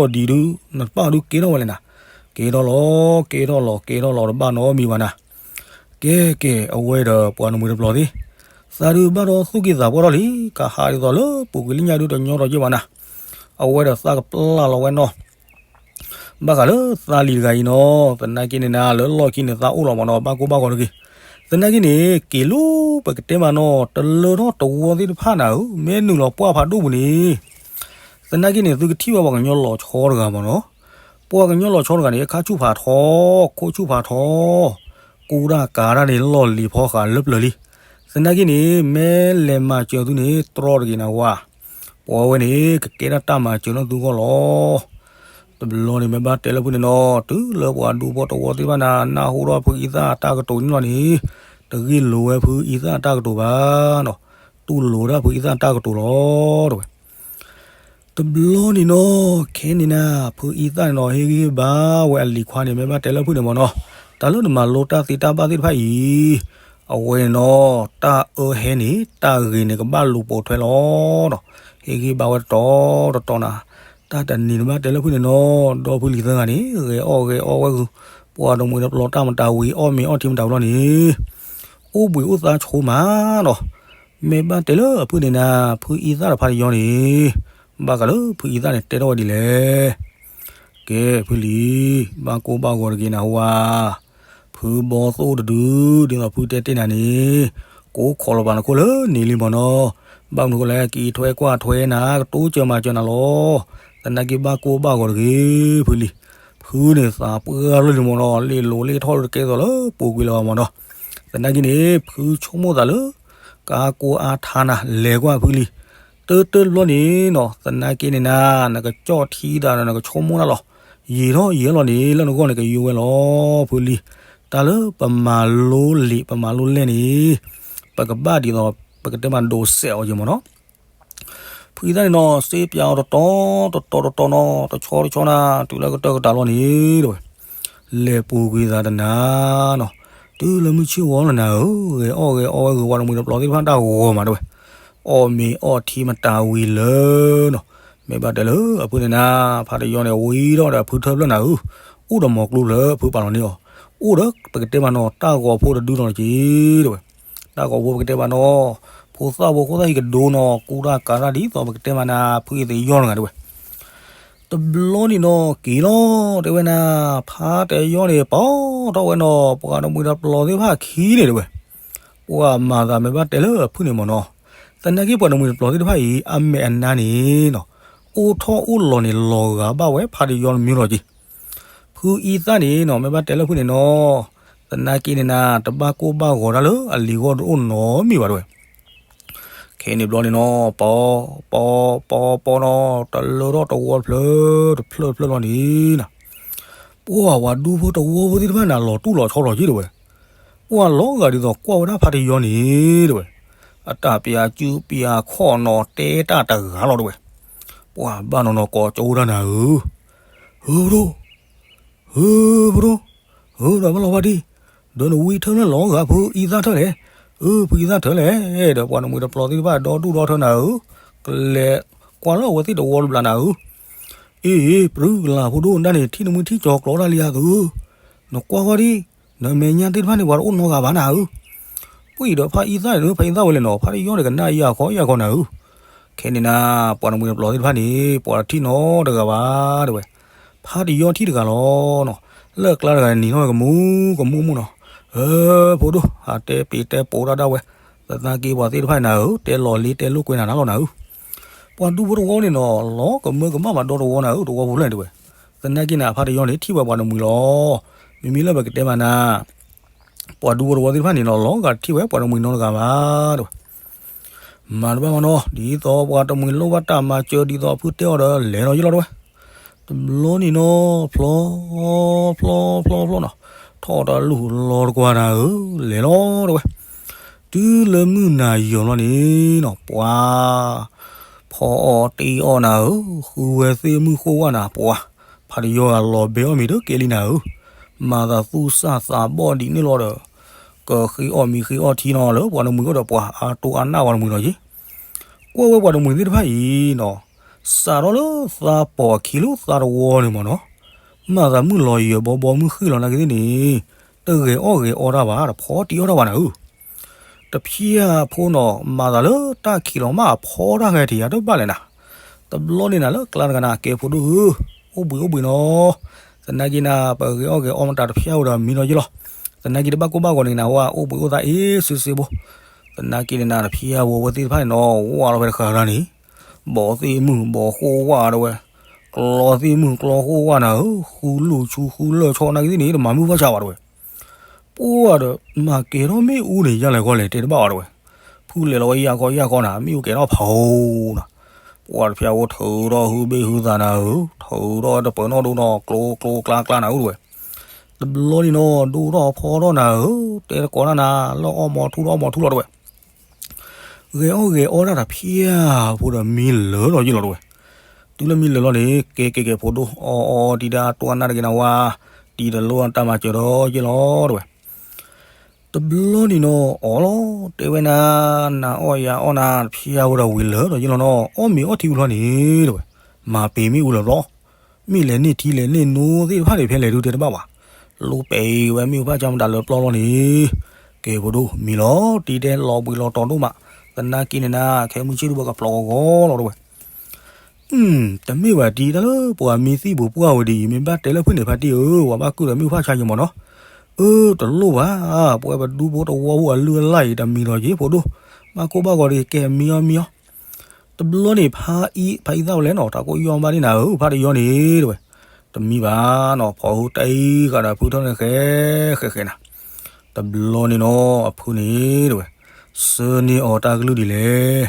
်သီသီလီၤဒံးဒုး နတပၣ်ဒုးကဲထီၣ်ဝဲလဲၣ်နၤ. ကဲထီၣ်လီၤ, ကဲထီၣ်လီၤ, ကဲထီၣ်လီၤ, တဘၣ်နီတမံၤဘၣ်နၤ. ကဲကဲ အဝဲဒီးပှၤနမှံၤတပျီၤသ့ၣ်, သးဒုးဘၣ်ဒီးသူၣ်က့သးပှၢ်ထီၣ်လံ, ကဟးဒ်သိးလၢပူၤကွံာ်လၢညါဒုးတညီထီၣ်က့ဘၣ်နၤ. အဝဲဒီးသးကပျၢ်လီၤဝဲနီၤ ဘၣ်ဃးလၢသးလံၤတဂၤအံၤနီၤ, သနာ်က့န့ၣ်နၤ လၢလီၢ်ခံန့ၣ် သးအိၣ်လီၤမ့ၢ်နီၤ, ဘၣ်ကိၢ်ဘၣ်ဂီၤတဂ့ၤ. သနာ်က့န့ၣ် က့ၤလီၤပကတဲမးနီၤ, တလၢထီၣ်တဝီသ့ၣ်တဖၣ်နၤဧၢ, မ့ၢ်နုာ်လီၤပှၢ်ဖးဒိၣ်ပူၤန့ၣ်, သနာ်က့န့ၣ် သုကထံၣ်ဘၣ်ပှၤကညီလီၤဆီတဂၤမ့ၢ်နီၤ. ပှၤကညီလီၤဆီတဂၤန့ၣ် အခါဆူၣ်ဖးထီ, ခိၣ်ဆူၣ်ဖးထီ, ကူတၢ်ကၤတၢ်န့ၣ် လီၢ်လံၤဖီဃးလၢပျၢၤလံ. သနာ်က့န့ၣ် မ့ၢ်လဲၤမၤစၢၤသုန့ၣ် တြီတဂ့ၤနဝၤ ပဝဲန့ၣ် ကကဲဒၣ်တၢ်မၤစၢၤနီၢ်သုဂီၢ်လီၤ. တဘျီန့ၣ် မ့ၢ်ဘၣ်တဲလၢဖုန့ၣ်နီၤ, တုၤလၢပှၤဒူဖိတဝီသ့ၣ်တဖၣ်နၤ နၢ်ဟူဒီးဖုအံသၣ်အတၢ်ကတိၤန့ၣ်လီၤန့ၣ်, တဂ့ၢ်လိာ်ဝဲဖုအံသၣ်အတၢ်ကတိၤဘၣ်နီၤ, တူၢ်လိာ်ဒၣ်ဖုအံသၣ်အတၢ်ကတိၤလီၤ တဲဝဲ. တဘျီန့ၣ်နီၤ, ခဲန့ၣ်နၤ ဖုအံသၣ်န့ၣ်နီၤ ဟ့ၣ်ဂံၢ်ဟ့ၣ်ဘါဝဲအလံၤခွါန့ၣ် မ့ၢ်ဘၣ်တဲလၢဖုန့ၣ်မ့ၢ်နီၤ, တၢ်လၢနမၤလိတၢ်သ့တၢ်ဘၣ်သ့ၣ်တဖၣ်အံၤ, အဝဲန့ၣ်နီၤ, တၢ်အၢဟဲန့ၣ် တၢ်ဂ့ၤန့ၣ် ကဘၣ်လူၤပိာ်ထွဲလီၤနီၤ. ဟ့ၣ်ဂံၢ်ဟ့ၣ်ဘါဝဲတတီၤတတီၤနၤ, တၢ်တနံၤန့ၣ်ဘၣ်တဲလၢဖုန့ၣ်နီၤ, ဒီဖုလံၤသၢဂၤန့ၣ် ဂဲၤအီၣ်ဂဲၤအီဝဲဂုၤ, ပှၤတမှံၤတပျီၤတၢ်မတၤဝံၤ အီၣ်မ့ၤအီထံမတၤဝံၤလီၤန့ၣ်, အိၣ်ဘှံးအိၣ်သါဆိမးနီၤ. မ့ၢ်ဘၣ်တဲလၢအဖုန့ၣ်နၤ, ဖုအံသၣ်ဒီးဖါတယီန့ၣ်, ဘၣ်ဃးလၢဖုအံသၣ်န့ၣ် တဲထီၣ်ဝဲဒ်လဲၣ်. ကဲ ဖုလံၤ, ဘၣ်ကိၢ်ဘၣ်ဂီၤတဂ့ၤနဟူဧါ, ဖုဘီသိၣ်တဒု, ဒ်သိးဖုတဲတ့ၢ်နၤန့ၣ်, ကိးခိးလီၤပာ်နခိၣ်လၢန့ၣ်လံမ့ၢ်နီၤ, ဘၣ်မနုၤဃိလဲၣ် က့ၤထွဲကွၢ်ထွဲနၤ ကတိစၢၤမၤစၢၤနၤလီၤ. သနာ်က့ဘၣ်ကိၢ်ဘၣ်ဂီၤတဂ့ၤ ဖုလံၤ, ဖုန့ၣ်သးပှၢ်လီၤလံမ့ၢ်နီၤ, လ့ၣ်လိၤလ့ၣ်ထီၣ်တကဲသိးလၢပူၤကွံာ်လၢၤဘၣ်မ့ၢ်နီၤ. သနာ်က့န့ၣ် ဖုဆိကမိၣ်သးလၢ ကါကိးအါထါနၤ လဲၤကွၢ်ဖုလံၤ, တၢတၢတဘျီန့ၣ်နီၤ, သနာ်က့န့ၣ်နၤ နကကၠီၣ်ထံသးဒီး နကဆိကမိၣ်တၢ်လီၤ. ယံာ်ထီၣ်ယံာ်ထီၣ်လီၤန့ၣ် လၢနဂီၢ်န့ၣ် ကယိဝဲလီၤ ဖုလံၤ. တၢ်လၢပမၤလိလံာ် ပမၤလိလဲၢ်န့ၣ် ပကဘၣ်ဒ်သိး ပကတဲမးဒိးစဲးအီၤက့ၤမ့ၢ်နီၤ. ဖုအံသၣ်န့ၣ်နီၤ စ့ပၠးအီၤတတီၤတတီၤတတီၤနီၤ, တဆီတဆီနၤ တုၤလၢကတၢၢ်ကတၢၢ်လီၤန့ၣ် တဲဝဲ, လဲၤပူၤကွံာ်သးတနၤနီၤ, တုၤလၢမုၢ်ဆ့ၣ်ဝီလီၤနၤဧၢ, ဂဲၤအီၣ်ဂဲၤအီဝဲဂုၤ ပှၤတမှံၤတပျီၤသ့ၣ်တဖၣ်တၢ်ဂီၤမး တဲဝဲ, အီၣ်မ့ၤအီထံမတၤဝံၤလၢနီၤ. မ့ၢ်ဘၣ်တဲလၢအဖုန့ၣ်နၤ ဖါတယီန့ၣ် ဝံၤထီၣ်ဒီးဖုထၢဖျၢၣ်နၤဧၢ, အိၣ်ဒီးမီၤကျိၤဖျၢၣ် ဖုပာ်လီၤန့ၢ်အီၤ, အိၣ်ဒီးပကတဲမးနီၤ တၢ်ဂီၤဖိတဒုနီၤတက့ၢ် တဲဝဲ. တၢ်ဂီၤဖိပကတဲမးနီၤ, ဖိသၣ်ဖိခိၣ်သၣ်ဟံၣ်ကဒိနီၤ, ကူတၢ်ကၤတၢ်ဒ်သိးပကတဲမးနၤ ဖုအံသယီၢ်တဂၤ တဲဝဲ. တဘျီန့ၣ်နီၤ က့ၤလီၤ တဲဝဲနၤ, ဖါတယီန့ၣ် ပိာ်ထီၣ်ဝဲနီၤ ပှၤတမှံၤတပျီၤသ့ၣ်တဖၣ်အခံန့ၣ် တဲဝဲ. ပှၤမၤသးမ့ၢ်ဘၣ်တဲလၢအဖုန့ၣ်မ့ၢ်နီၤ, သနာ်က့ပှၤတမှံၤတပျီၤသ့ၣ်တဖၣ်အံၤ အမဲာ်အနါန့ၣ်နီၤ, အိၣ်ထီၣ်အိၣ်လီၤန့ၣ် လီၤဂာ်ဘၣ်ဝဲဖါတယီတမံၤလီၤက့ၤ. ဖုအံသၣ်န့ၣ်နီၤ မ့ၢ်ဘၣ်တဲလၢဖုန့ၣ်နီၤ, သနာ်က့န့ၣ်နၤ တဘၣ်ကိၢ်ဘၣ်ဂီၤတၢ်လၢအလံၤဂီၢ်တအိၣ်နီတမံၤဘၣ် တဲဝဲ. ခဲန့ၣ်ဘျီန့ၣ်နီၤ ပီၤ ပီၤ ပီၤ ပီၤနီၤ တလၢထီၣ်တဝီတဖျၢၣ်တဖျၢၣ်တဖျၢၣ်လီၤန့ၣ်နၤ, ပှၤ ပှၤဒူဖိတဝီဖိသ့ၣ်တဖၣ်နၤ လီၤတူၢ်လီၤဆီလီၤက့ၤ တဲဝဲ. ပှၤလီၤဂာ်ဒ်သိးကွၢ်ဝဲဒၣ်ဖါတယီန့ၣ် တဲဝဲ, အတၢ်ပျးစုပျးခီၣ်နီၤ တဲတၢ်တဂၤလီၤ တဲဝဲ. ပှၤဘၣ်နီၤနီၤ ကိးကၠိတၢ်နၤဧၢ, ဧၢ ပဒိၣ် ဧၢ ပဒိၣ်, ဧၢ ဒီးဘၣ်လီၤဝါဒံၣ်, ဒီးနဝံထၢၣ်လၢလီၤဂာ်ဖုအံသၣ်ထၢၣ်လဲၣ်, ဧၢ ဖုအံသၣ်ထၢၣ်လဲၣ်, ဒီးပှၤတမှံၤတပျီၤသ့ၣ်တဖၣ်ဒီဒူၣ်ဒီထၢနၤဧၢ, ကလဲၤကွၢ်လၢအဝဲသ့ၣ်တဝီတဘျးနၤဧၢ, အ့ ပရုကလးဖိဒိၣ်ဒၣ်န့ၣ် ထံၣ်နမှံထံၣ်ကၠီၤကျိးတၢ်လံဧါသု, နကွၢ်ဃီဒံၣ်, နမဲာ်ညါသ့ၣ်တဖၣ်န့ၣ် ပှၤတအိၣ်နီတဂၤဘၣ်နၤဧၢ, ပှၤဒီးဖါအံသၣ်န့ၣ် ဖါအံသၣ်ဝဲလဲၣ်နီၤ, ဖါတယီန့ၣ် ကနၣ်ယၢ်ခီယၢ်ခီနၤဧၢ, ခဲန့ၣ်နၤ ပှၤတမှံၤတပျီၤသ့ၣ်တဖၣ်န့ၣ် ပှၤတထံၣ်နီတဂၤဘၣ် တဲဝဲ, ဖါတယီထံၣ်တဂၤလီၤနီၤ, လၢအကျါတဂၤန့ၣ် နံၤထီၣ်ဝဲကမူကမူမူနီၤ, ဧၢ ဖိဒိၣ် ဟးတဲပ့ၤတဲပိာ်တၢ်ဒၣ်ဝဲ, သနာ်က့ပှၤသ့ၣ်တဖၣ်န့ၣ်နၤဧၢ တဲလီၤလ့တဲလိာ်ကွဲနၤနၤလီၤနၤဧၢ, ပှၤဒူဖိတဝီန့ၣ်နီၤ လီၤကမၢကမၣ်မးဒီတဝီနၤဧၢ တဝီဖိဖျၢၣ်န့ၣ်တဲဝဲ, သနာ်က့နၤ ဖါတယီန့ၣ် ထံၣ်ဝဲပှၤတမှံၤလီၤ, မ့မ့ၢ်လၢပကတဲမးနၤ ပှၤဒူဖိတဝီသ့ၣ်တဖၣ်န့ၣ်နီၤ လီၤဂာ်တထံၣ်ဝဲပှၤတမှံၤနီတဂၤဘၣ် တဲဝဲ, မၤတဘၣ်မးနီၤ ဒ်သိးပှၤတမှံၤလိၣ်ဘၣ်တၢ်မၤစၢၤဒ်သိးအဖုတဲအီၤဒီး လဲၤနီၤယလီၤတဲဝဲ တဘျီန့ၣ်နီၤ ဖျီ ဖျီ ဖျီ ဖျီနီၤ, ထီၣ်တလူၢ်လီၤတကွၢ်နၤဧၢ, လဲၤလီၤတဲဝဲ. တုၤလၢမုၢ်နၤယီၤလီၤန့ၣ်နီၤ ပှၤ ဖီအီၣ်တ့အီၣ်နၤဧၢ, ဃုဝဲသ့ၣ်မုၣ်ဃိၣ်ဝၣ်နၤ ပှၤ ဖးတယီၤဂၤလီၤဘဲအီၣ်မ့ၤတကဲလံနၤဧၢ, မၤသးသူၣ်စၢ်သးဘီၣ်ဒ်န့ၣ်လီၤဒီး ကဃ့အီၣ်မ့ၤဃ့အီၣ်ထံနီၤ လၢပှၤတမှံၤအိၣ်ဒီးပှၤအါတိၢ်အါနၢ်ပှၤတမှံၤနီၤက့ ကွၢ်ဝဲပှၤတမှံၤသ့ၣ်တဖၣ်အံၤနီၤ, စးထီၣ်လၢသးပိာ်အခံလၢသးတဝီန့ၣ်မ့ၢ်နီၤ, မၤသးမုၢ်လီၤယံာ်ဘီဘီမုၢ်ဃ့ၢ်လီၤနာ်က့သ့ၣ်န့ၣ်, တဂဲၤအီၣ်ဂဲၤအီတၢ်ဘၣ် တဖီတံၢ်အီၣ်တၢ်ဘၣ်နၤဧၢ. တဖျၢၣ်ဖိနီၤ မၤသးလၢတၢ်ခံးလီၤမးအဖီတၢ်ဂဲၤထံးယၤတဘၣ်လဲၣ်နၤ, တဘျီန့ၣ်နၤလၢကျါတဂၤနၤ ကဲဖိဒိၣ်ဧၢ, အိၣ်ဘှံးအိၣ်ဘှံးနီၤ, သနာ်က့နၤ ပဂဲၤအီၣ်ဂဲၤအီမတၤတဖျၢၣ်ဝဲဒီးမံနီၤယ့ၢ်လီၤ, သနာ်က့တဘၣ်ကိၢ်ဘၣ်ဂီၤန့ၣ်နၤဝဲ အိၣ်ဘှံးအိၣ်သါအ့ၣ်စ့စ့ဘိ, သနာ်က့န့ၣ်နၤ တဖျၢၣ်ဝဲဝဲသ့ၣ်တဖၣ်န့ၣ်နီၤ ဝၢ်လီၤဝဲတဃၢၤတၢ်န့ၣ်, ဘီၣ်သ့ၣ်မုၢ်ဘီၣ်ဃိၣ်ဝၣ်တဲဝဲ, ကျီသ့ၣ်မုၢ်ကျီဃိၣ်ဝၣ်နၤဧၢ, ဃုလူၢ်ဆူဃုလၢၢ်ဆီနာ်က့သ့ၣ်န့ၣ် တမၤမုၢ်ဘၣ်ဆါဘၣ်တဲဝဲ ပှၢ်ဒီး မၤကဲထီၣ်မ့ၣ်အူန့ၣ် ယၤလဲၣ်ကီလဲၣ် တဲတဘၣ်ဘၣ်တဲဝဲ, ဖုလဲၤလီၤဝဲယၢ်ခီယၢ်ခီနၤ မ့ၣ်အူကဲထီၣ်ဖးဧိၤနၤ, ပှၢ်တဖျၢၣ်အိၣ်ထုးထီၣ်ဟုဘ့ၣ်ဟုသးနၤဧၢ, ထုးထီၣ်တပၢၤနီၣ်ဒိနီၤ ကျိကျိကျါကျါနၤဧၢတဲဝဲ, တဘျီန့ၣ်နီၤ ဒိၣ်ထီၣ်ဖီထီၣ်နၤဧၢ, တဲတကိးတၢ်နၤ လီၢ်အီၣ်မီၤထူလီၢ်အီၣ်မီၤထူလီၤတဲဝဲ ဂဲၤအီၣ်ဂဲၤအီတၢ်တဖျၢၣ်ဖိဒီးမံလၢာ်လီၤယ့ၢ်လီၤတဲဝဲ, တုၤလၢမံလၢာ်လီၤန့ၣ် ကဲကဲကဲဖိဒိၣ် အီအီတံၤဒၣ်တိၢ်အနၢ်တဂ့ၤနၤဝါ, တံၤတလိၣ်တၢ်မၤစၢၤဒီးယ့ၢ်လီၤတဲဝဲ, တဘျီန့ၣ်နီၤ အီၣ်လီၤ တဲဝဲနၤ, နၤအီၣ်ယၤအီၣ်နၤတဖျၢၣ်ဖိဒီးဝံၤလၢာ်လီၤယ့ၢ်လီၤနီၤ အီၣ်မ့ၤအီထံဝံၤလီၤန့ၣ်တဲဝဲ, မၤပ့ၤမ့ၣ်အူလၢာ်ဘျီ, မ့ၢ်လဲၤန့ၢ်ထံလဲၤန့ၢ်နိသ့ၣ်တဖၣ်န့ၣ် ဖဲလဲၤဒုတဲတဘၣ်ဘၣ်, လိပ့ၤဝဲမ့ၣ်အူဖးဆါမတၤလၢပျီလီၤန့ၣ်, ကဲဖိဒိၣ်မံလီၤ တံၤတဲလီၤဘှံးလီၤတီၤဒိၣ်မး, သနာ်က့န့ၣ်နၤ ခဲမုၢ်ဆ့ၣ်ဒုဘၣ်ကဖျိးဂီၤဂီၤလီၤတဲဝဲ တမ့ၢ်ဘၣ်တံၤတၢ်လၢပှၤမံသံၣ်ပူၤပှၢ်ဝဲဒ်အံၤ မ့ၢ်ဘၣ်တဲလၢဖုၣ်န့ၣ်ဖါတံၢ်ဧၢ, ပှၤဘၣ်ကုၢ်ဒီးမ့ၣ်အူဖးဆါယံၤမ့ၢ်နီၤ, အၢ တလိၣ်ဘၣ်, ပဝဲပဒူဖိတဝီဖိအလုၢ်အလၢ်အံၤ တမံၤဒီးက့ၤဖိဒိၣ်, ဘၣ်ကိၢ်ဘၣ်ဂီၤဒီး ကဲမံအီၤမံအီၤ, တဘျီန့ၣ် ဖါအံသၣ်ဝဲလဲၣ်နီၤ တၢ်ကိၢ်ယီၢ်ဘၣ်ဒ်နၤဧၢ ဖါတယီန့ၣ်တဲဝဲ, တမံဘၣ်နီၤ ဖီဟူတအံၤဃာ်ဒီးဖုထၢၣ်န့ၣ်ဃဲ ဃဲဃဲနၤ တဘျီန့ၣ်နီၤ အဖုန့ၣ်တဲဝဲ, ဆၢန့ၢ်အီၤတၢ်ကလုၢ်ဒ်လဲၣ်,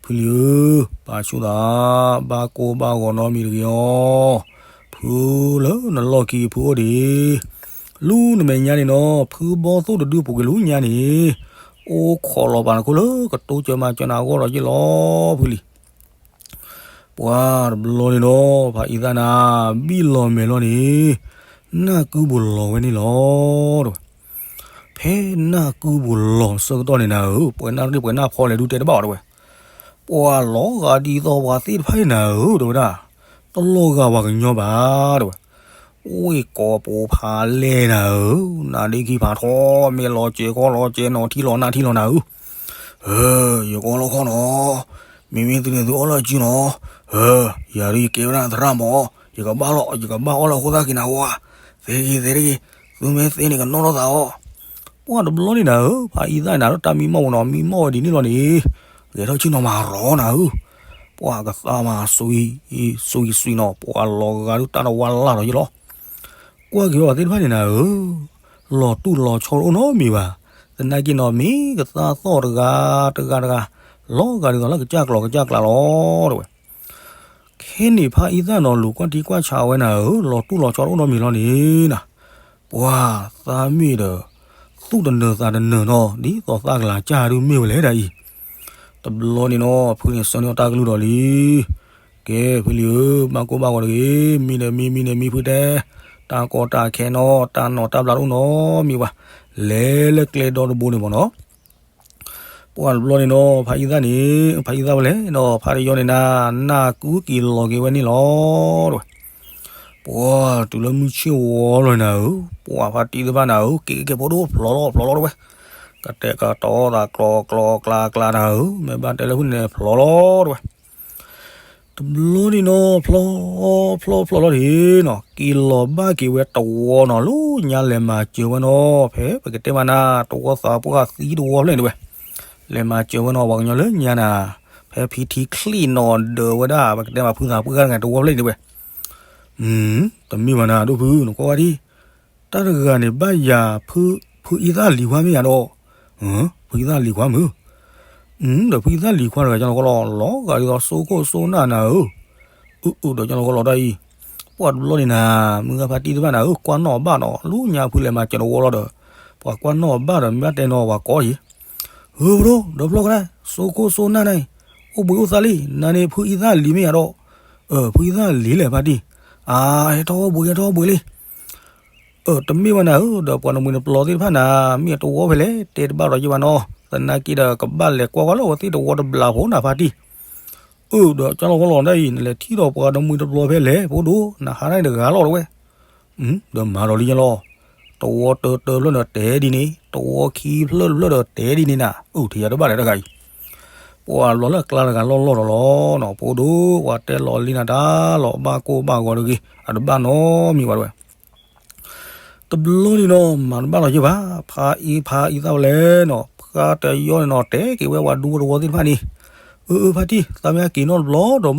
ဖုလံၤဧၢ, ပာ်ဆူၣ်သး, ဘၣ်ကိၢ်ဘၣ်ဂီၤနီတမံၤတဂ့ၤအီၤ, ဖုလၢနလီၢ်ခံအဖုအိၣ်ဒံး, လူနမဲာ်ညါန့ၣ်နီၤ ဖုဘီသိၣ်တဒုပူၤကွံာ်လူညါန့ၣ်, အိၣ်ခိးလီၤပာ်နခိၣ်လၢကတိစၢၤမၤစၢၤနၤအဂီၢ်ဒီးယ့ၢ်လီၤဖုလံၤ ပှၤတဘျီန့ၣ်နီၤ ဖးအံသၣ်နၤ ဘံၣ်လီၤမဲာ်လီၤန့ၣ်, နၢ်ကုပူၤလီၤဝဲန့ၣ်လီၤတဲဝဲ, ဖဲနၢ်ကုပူၤလီၤဆၢကတီၢ်န့ၣ်နၤဧၢ, ပှဲၤနၢ်ရ့ၣ်ပှဲၤနၢ်ဖီလဲၣ်ဒုတဲတဘၣ်အီၤတဲဝဲ, ပှၤလီၤဂာ်ဒ်သိးပှၤသ့ၣ်တဖၣ်န့ၣ်နၤဧၢ တဲဝဲဒၣ်, တလီၤဂာ်ပှၤကညီဘၣ်တဲဝဲ ဝ့ၢ်ကိးပူၤဖးလဲၢ်နၤဧၢ, နၤဒ့ခံဖးထီ မ့ၢ်လီၤစဲၤကီလီၤစဲၤနီၤ ထံလီၤနၢ်ထံလီၤနၤဧၢ, ယကီလီၤခီနီၤ, မ့မ့ၢ်သုန့ၣ်သုအီၣ်လၢအစုနီၤ, ယၤဒ်ယကဲဝဲဒၣ်သရၣ်မး, ယကဘၣ်လီၤ ယကဘၣ်အီၣ်လၢအဃိသၣ်က့ၤနၤဝဲ, သ့တဂ့ၤ သ့တဂ့ၤ, သုမ့ၢ်သ့န့ၣ်ကနီၣ်ထီၣ်သးအီၤ, ပှၤတဘျီန့ၣ်နၤဧၢ, ဖးအံသၣ်နၤလၢတၢ်မံမီၢ်ဝဲနီၤ မံမီၢ်ဝဲဒ်န့ၣ်လီၤန့ၣ်, ဂဲၤထီၣ်ဆ့ၣ်နီၤမၤရီနၤဧၢ ပှၤကသးမၤ စံးစံးနီၤ ပှၤလီၤဂာ်ဒုးတၢ်တဝါလၢ်ဒီးယ့ၢ်လီၤ, ကွၢ်က့ၤဝဲသ့ၣ်တဖၣ်န့ၣ်နၤဧၢ, လီၤတူၢ်လီၤဆီတအိၣ်နီတမံၤဘၣ်, သနာ်က့နီၤ မ့ၢ်ကသးသီၣ်တဂၤတဂၤတဂၤ, လီၤဂာ်ဒ်သိးလၢကစၢ်ကျီၤကစၢ်ကျါလီၤတဲဝဲ ခဲန့ၣ်ဖးအံသၣ်နီၤ လူၤကွၢ်ထံကွၢ်ဆးဝဲနၤဧၢ, လီၤတူၢ်လီၤဆီတအိၣ်နီတမံၤလီၤန့ၣ်နၤ, ပှၤသးမ့ၢ်ဒီး သူၣ်တနၢၤသးတနၢၤနီၤ ဒ်သိးသးကလၤစၢ်ဒုးမ့ၢ်ဝဲလဲၣ်ဒ်အံၤ, တဘျီန့ၣ်နီၤ ဖုန့ၣ်ဆၢန့ၢ်အီၤတၢ်ကလုၢ်ဒီးလံ, ကဲဖုလံၤဧၢ, ဘၣ်ကိၢ်ဘၣ်ဂီၤတဂ့ၤ, မံန့ၣ်မံ မံန့ၣ်မံဖုတဲ, တၢ်ကီတၢ်ခဲနီၤ တၢ်နီၤတၢ်ဘျါတအိၣ်နီတမံၤဘၣ်, လဲၤလၢကျဲဒီတဘိန့ၣ်မ့ၢ်နီၤ ပှၤတဘျီန့ၣ်နီၤ ဖးအံသၣ်န့ၣ် ဖးအံသၣ်ဝဲလဲၣ်နီၤ ဖးတယီန့ၣ်နၤ နၢ်ကုက့ၤလီၤက့ၤဝဲန့ၣ်လီၤတဲဝဲ, ပှၤတုၤလၢမုၢ်ဆ့ၣ်ဝီလီၤနၤဧၢ, ပှၤဖါတံၢ်သ့ၣ်တဖၣ်နၤဧၢ က့ၤက့ၤက့ၤဖိဒိၣ်ဖျိးလီၤဖျိးလီၤတဲဝဲ, ကတဲာ်ကတီၤသးကျီကျီကျါကျါနၤဧၢ, မ့ၢ်ဘၣ်တဲလၢဖုန့ၣ်ဖျိးလီၤတဲဝဲ တဘျီန့ၣ်နီၤ ဖျီ ဖျီ ဖျီလီၤတ့ၢ်နီၤ က့ၤလီၤဘၣ်က့ၤဝဲတဝီနီၤ လၢညါလဲၤမၤစၢၤဝဲနီၤ ဖဲပကတဲမးနၤ တဝီသးပှၢ်သံတဝီဖျၢၣ်န့ၣ်တဲဝဲ, လဲၤမၤစၢၤဝဲနီၤ ပှၤကညီလၢညါနၤ, ဖဲဖံထံချံၣ်နီၤဒၢးဝဲဒၣ် ပကတဲမးဖုသးပှၢ်တဂၤတဝီဖျၢၣ်န့ၣ်တဲဝဲ, တမ့ၢ်ဘၣ်နၤ ဒိၣ်ဖု နကွၢ်ဝဲဒၣ် တၢ်တဂၤန့ၣ် ဘၣ်ယၤ ဖုအံသၣ်လံၤခွါမ့ၢ်ယၤဒီး, ဖုအံသၣ်လံၤခွါမုၢ်, ဒီးဖုအံသၣ်လံၤခွါတဂၤ ကၠီလီၤကီလီၤ လီၤဂာ်ဒ်သိးစိခိၣ်စိနၢ်နၤဧၢ, အုအုဒီးကၠီလီၤကီလီၤတၢ်အံၤ, ပှၢ်တဘျီန့ၣ်နၤ, မုၢ်ဂၤဖါတံၢ်တဖၣ်နၤဧၢ, ကွၢ်နီၣ်အဘၣ်နီၤ, လၢညါဖုလဲၤမၤစၢၤတဝီလီၤဒီး, ပှၤကွၢ်နီၣ်အဘၣ်ဒီး မ့ၢ်ဘၣ်တဲနီၤ ပှၤကိးအံၤ, ဧၢ ဖိဒိၣ် ဒီဖျီၣ်ကဒါ, စိခိၣ်စိနၢ်န့ၣ်, အိၣ်ဘှံးအိၣ်သါလံ, နၤန့ၣ်ဖုအံသၣ်လံၤမ့ၢ်ယၤဒီး, အၢ ဖုအံသၣ်လံၤလဲၣ်ဖါတံၢ်, အါ ဟဲထီၣ်အိၣ်ဘှံး ဟဲထီၣ်အိၣ်ဘှံးလံ အၢ တမ့ၢ်ဘၣ်နၤဧၢ, ဒီးပှၤတမှံၤတပျီၤသ့ၣ်တဖၣ်နၤ, မ့ၢ်အတဝီဖဲလဲၣ် တဲတဘၣ်ဒီးယဘၣ်နီၤ, သနာ်က့ဒီးကဘၣ်လဲၤကွၢ်ကွၢ်လၢအဝဲသ့ၣ်တဝီတဘျီဖိနၤဖါတံၢ်, အၢ ဒီးကၢ်လီၤဝီလီၤဒၣ်အံၤ နလဲၤထံၣ်ဒီးပှၤတမှံၤတပျီၤဖဲလဲၣ် ဖိဒိၣ် နဟးဒၣ်တဂၤလီၤတဝဲ, ဒီးမၤဒီးလံညါလီၤ, တဝီတၢတၢဖျၢၣ်ဒီးတဲဒ်န့ၣ်, တဝီခံဖျၢၣ်တဖျၢၣ်ဒီးတဲဒ်န့ၣ်နၤ, အၢ ထံၣ်ယၤတဘၣ်လဲၣ်တဂၤအံၤ ပှၤဘျီလၢအကျါတဂၤလီၢ်လီၢ်ဒီးလီၤနီၤ, ဖိဒိၣ် ပှၤတဲလီၤလံနၤတၢ်လီၤ ဘၣ်ကိၢ်ဘၣ်ဂီၤတဂ့ၤ အတဘၣ်နီတမံၤဘၣ်တဝဲ, တဘျီန့ၣ်နီၤ မၤတဘၣ်လီၤယဲၢ်ဘၣ်, ဖါအံဖါအံသၣ်ဝဲလဲၣ်နီၤ, ဖါတယီန့ၣ်နီၤ တဲက့ၤဝဲပှၤဒူဖိတဝီသ့ၣ်တဖၣ်န့ၣ်, အၢ အၢ ဖါတံၢ် သးမ့ၢ်ဟဲက့ၤ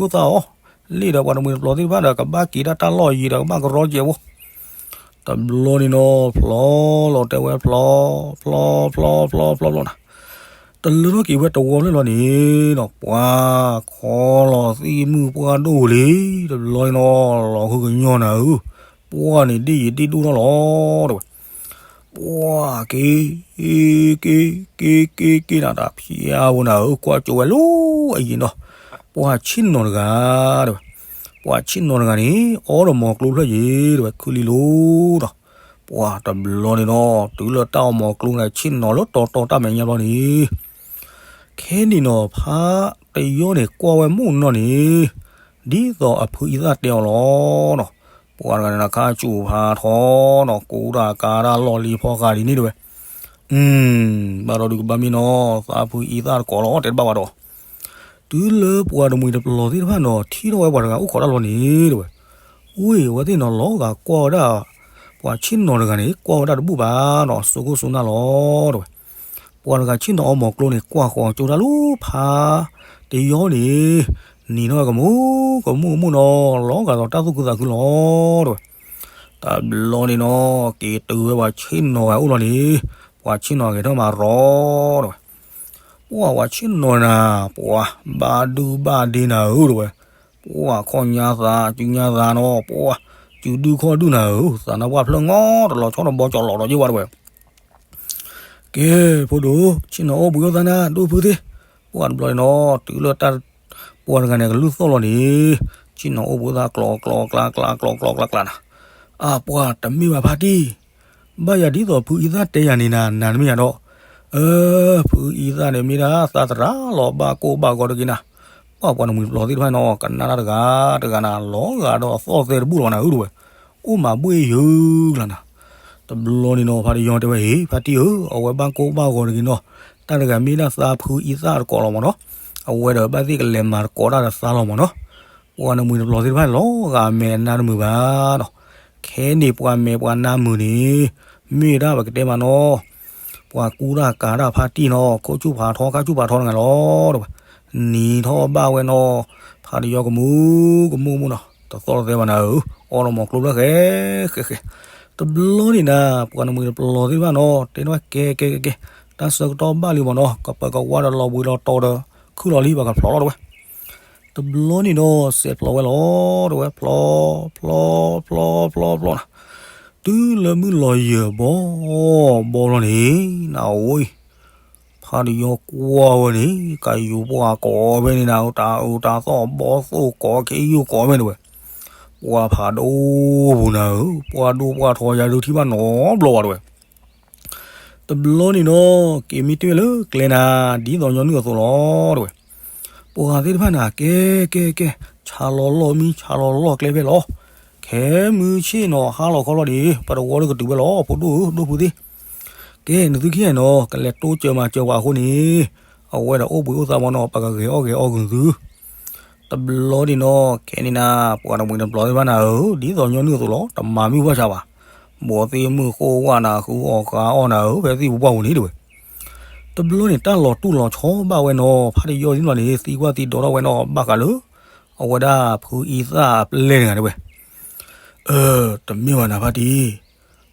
နီတဘျီဒီးမးဒီး ကအိၣ်ဘှံးအိၣ်သါအီၤ, လ့ၣ်ဒီးပှၤတမှံၤတပျီၤသ့ၣ်တဖၣ်ဒီး ကဘၣ်က့ၤတၢ်တၢ်လီၢ်ယံၤဒီး ကဘၣ်ကရီကဲးဖိ တဘျီန့ၣ်နီၤ ဖျီလီၤတဲဝဲဖျီ, ဖျီ ဖျီ ဖျီ ဖျီ ဖျီ ဖျီနၤ, တလၢထီၣ်က့ၤဝဲတဝီဖျၢၣ်လီၤန့ၣ်နီၤ ပှၤခီလီၤသံၣ်မုၢ်ပှၢ်ဒိၣ်လံ, တဘျီန့ၣ်နီၤ လီၤဟုကညီၢ်နၤဧၢ, ပှၢ်န့ၣ်ဒ့ၣ်ယံၤဒ့ၣ်ဒိၣ်ထီၣ်လီၤ တဲဝဲ, ပှၢ်က့ၤ က့ၤ က့ၤ က့ၤ က့ၤ က့ၤနၤ တၢ်ဖျါဝဲနၤဧၢ, ကွၢ်ကၠိဝဲလၢအယံၤနီၤ, ပှၢ်ဆ့ၣ်နီၤတဂၤ တဲဝဲ, ပှၢ်ဆ့ၣ်နီၤတဂၤန့ၣ် အီဒီးမီၤကျိဖျၢၣ်ယံၤ တဲဝဲ ခုလံလိၤဒီး, ပှၢ်တဘျီန့ၣ်နီၤ တုၤလၢတၢ်အီမီၤကျိန့ၣ် ဆ့ၣ်နီၤလၢတီတီတၢ်မဲာ်ညါဘျီန့ၣ် ခဲန့ၣ်နီၤ ဖါတယီန့ၣ် ကွၢ်ဝဲမုၢ်နီၢ်န့ၣ် ဒ်သိးအဖုအံသၣ်တဲအီၤလီၤနီၤ, ပှၢ်တဂၤန့ၣ် ခါဆူၣ်ဖးထီနီၤ ကူတၢ်ကၤတၢ်လီၢ်လံၤဖီဃးဒ်န့ၣ်တဲဝဲ, ဘၣ်ဒီးဒုးကဘၣ်မ့ၢ်နီၤ သးဖုအံသၣ်တကိးလီၤ တဲတဘၣ်ဝဲဒီး, တုၤလၢပှၤတမှံၤတပျီၤသ့ၣ်တဖၣ်နီၤ ထံၣ်ထီၣ်ဝဲပှၤတဂၤအိၣ်ခိးတၢ်လီၤန့ၣ် တဲဝဲ, ဝ့ၢ် အဝဲသ့ၣ်နီၤ လီၤဂာ်ကွၢ်ဝဲဒၣ် ပှၤဆ့ၣ်နီၤတဂၤန့ၣ် ကွၢ်ဝဲဒၣ်တဘူၣ်ဘၣ်နီၤ စိခိၣ်စိနၢ်လီၤ တဲဝဲ ပှၤတဂၤဆ့ၣ်နီၤအီမီၤကျိန့ၣ် ကွၢ်ဃီၤကၠိတၢ်လၢဖါတယီန့ၣ် နံၤထီၣ်ကမူၣ်ကမူၣ်ကမူၣ်နီၤ လီၤဂာ်ဒီးတၢ်သူၣ်ခုသးခုလီၤ တဲဝဲ, တဘျီန့ၣ်နီၤ က့ၤတုၤဝဲပှၤဆ့ၣ်နီၤဂၤအိၣ်လီၤန့ၣ် ပှၤဆ့ၣ်နီၤဂဲၤထီၣ်မၤရီၤ တဲဝဲ, ပှၢ်ပှၤဆ့ၣ်နီၤနၤ ပှၢ်ဘၣ်ဒုဘၣ်ဒ့နၤဧၢ တဲဝဲ, ပှၢ်ခီၣ်ညါသး စုညါသးနီၤ ပှၢ်စုဒုခီၣ်ဒုနၤဧၢ သးနါပှၢ်ဖျၢၣ်ငီတလီၤဆီတဘီကၠီလီၤဒီးယ့ၢ်ဝဲတဲဝဲ ကဲ ဖိဒိၣ် ဆ့ၣ်နီၤအိၣ်ဘှံးအိၣ်သါနၤ ဒိၣ်ဖုသ့ၣ်, ပှၢ်တဘျီန့ၣ်နီၤ တုၤလၢတၢ်ပှၢ်တဂၤန့ၣ် ကလုၢ်သီၣ်လီၤန့ၣ် ဆ့ၣ်နီၤအိၣ်ဘှံးအိၣ်သါ ကျီကျီကျါကျါ ကျီကျီကျါကျါနၤ, အါ ပှၢ်တမ့ၢ်ဘၣ်ဖါတံၢ်, ဘၣ်ယၤဒ်သိးဖုအံသၣ်တဲယၤန့ၣ်နၤ နၤတမ့ၢ်ယၤဒီး, အၢ ဖုအံသၣ်န့ၣ်မ့ၢ်ဒၣ်သးသရၣ်လီၤ ဘၣ်ကိၢ်ဘၣ်ဂီၤတဂ့ၤနၤ, ပှၢ်ပှၤတမှံၤတပျီၤသ့ၣ်တဖၣ်နီၤ ကနၣ်တၢ်တဂၤတဂၤနၤ လီၤဂာ်ဒီးသီၣ်သဲတဘူၣ်လီၤနၤဧၢ တဲဝဲ အိၣ်မၤဘှ့ၣ်ယုၤကျါနၤ, တဘျီန့ၣ်နီၤ ဖါတယီတဲဝဲ ဟ့ၣ် ဖါတံၢ်ဧၢ အဝဲဘၣ်ကိၢ်ဘၣ်ဂီၤတဂ့ၤနီၤ, တၢ်တဂၤမ့ၢ်ဒၣ်သးဖုအံသၣ်တကိးလီၤမးနီၤ, အဝဲဒီးဘၣ်သ့ၣ်ကလဲၤမၤတကိးတၢ်ဒီးသးလီၤမးနီၤ, ပှၤနမှံၤတပျီၤသ့ၣ်တဖၣ်န့ၣ် လီၤဂာ်မဲာ်နါတမုာ်ဘၣ်နီၤ, ခဲန့ၣ်ပှၤမဲာ်ပှၤနါမုာ်န့ၣ် မ့ၢ်ဒၣ်ပကတဲမးနီၤ ပှၤကူတၢ်ကၤတၢ်ဖါတံၢ်နီၤ ခိၣ်ဆူၣ်ဖးထီ ခါဆူၣ်ဖးထီတဂၤလီၤ တဲဝဲ, နံၤထီၣ်ဘၣ်ဝဲနီၤ, ဖါတယီကမူၣ်ကမူၣ်ကမူၣ်နီၤ တသီၣ်တသဲဘၣ်နၤဧၢ, အီလီၤမီၤကျိဖျၢၣ်ဃဲဃဲဃဲ, တဘျီန့ၣ်နၤ ပှၤနမှံၤတပျီၤသ့ၣ်တဖၣ်နီၤ တဲန့ၣ်ဝဲကဲကဲကဲကဲ, တၢ်ဆၢကတီၢ်ဘၣ်လံမးနီၤ ကပၢၤကဝါဒီးလီၤဘှံးလီၤတီၤဒီး ခုၣ်လီၤလံ ပှၤကဖျိးလီၤတဲဝဲ တဘျီန့ၣ်နီၤ စဲးဖျိးဝဲလီၤ တဲဝဲ ဖျိး ဖျိး ဖျိး ဖျိး ဖျိးနၤ, တုၤလၢမုၢ်လီၤယၢၤဘီ ဘီလီၤန့ၣ် နဝံၤ ဖါတယီကွၢ်ဝဲန့ၣ် ကယူၤပှၢ်ကိးဖဲန့ၣ်နၤ တၢ်အၢတၢ်သီၣ်ဘီသိၣ်ကိး ခ့ယုၢ်ကိးဖဲန့ၣ်ဝဲ, ပှၢ်ဖးဒိၣ်ပူၤနၤဧၢ, ပှၢ်ဒိၣ်ပှၢ်ထီယၤဒုးထံၣ်ဘၣ်နီတဘျီဘၣ်တဲဝဲ တဘျီန့ၣ်နီၤ က့ၤမံတ့ၢ်ဝဲလၢကျဲနၤ ဒ်သိးညီနုၢ်အသိးလီၤ တဲဝဲ. ပှၤသ့ၣ်တဖၣ်န့ၣ် ကဲ ကဲ ကဲ ဆါလီၤလီၢ်မံ ဆါလီၤလီၢ်ကျဲဖဲလီၤ. ခဲမုၢ်ဆ့ၣ်နီၤဟါလီၤခီလီၤဒီး ပတဝီတကတုၤဝဲလီၤ ဖိဒိၣ်ဧၢ ဒိၣ်ဖုသ့ၣ်. ကဲ နသုခံဂၤနီၤ ကလဲၤတိစၢၤမၤစၢၤပှၤအဃိန့ၣ် အဝဲဒီးအိၣ်ဘှံးအိၣ်သါမးနီၤ ပကဂဲၤအီၣ်ဂဲၤအီၣ်ဂုာ်သု တဘျီန့ၣ်နီၤ ခဲန့ၣ်နၤ ပှၤတမှံၤတပျီၤသ့ၣ်တဖၣ်နၤဧၢ ဒ်သိးညီနုၢ်အသိးလီၤ တမၤမုၢ်ဘၣ်ဆါဘၣ်. ဘီးသ့ၣ်မုၢ်ဃိၣ်ဝၣ်နၤ ဃုအီၣ်ဃုအီၣ်နၤဧၢ ဖဲသံၣ်ပူၤပှၢ်ပူၤန့ၣ်တဲဝဲ. တဘျီန့ၣ် တၢ်လီၤတူၢ်လီၤဆီဘၣ်ဝဲနီၤ ဖါတယီသ့ၣ်တဖၣ်န့ၣ် သံကွၢ်သံဒိးထီၣ်ဝဲနီၤ ဘၣ်ဃးလၢ အဝဲဒၣ်ဖုအံသၣ်အပျဲၢ်တဂၤတဲဝဲ. အၢ တမ့ၢ်ဘၣ်နၤဖါတံၢ်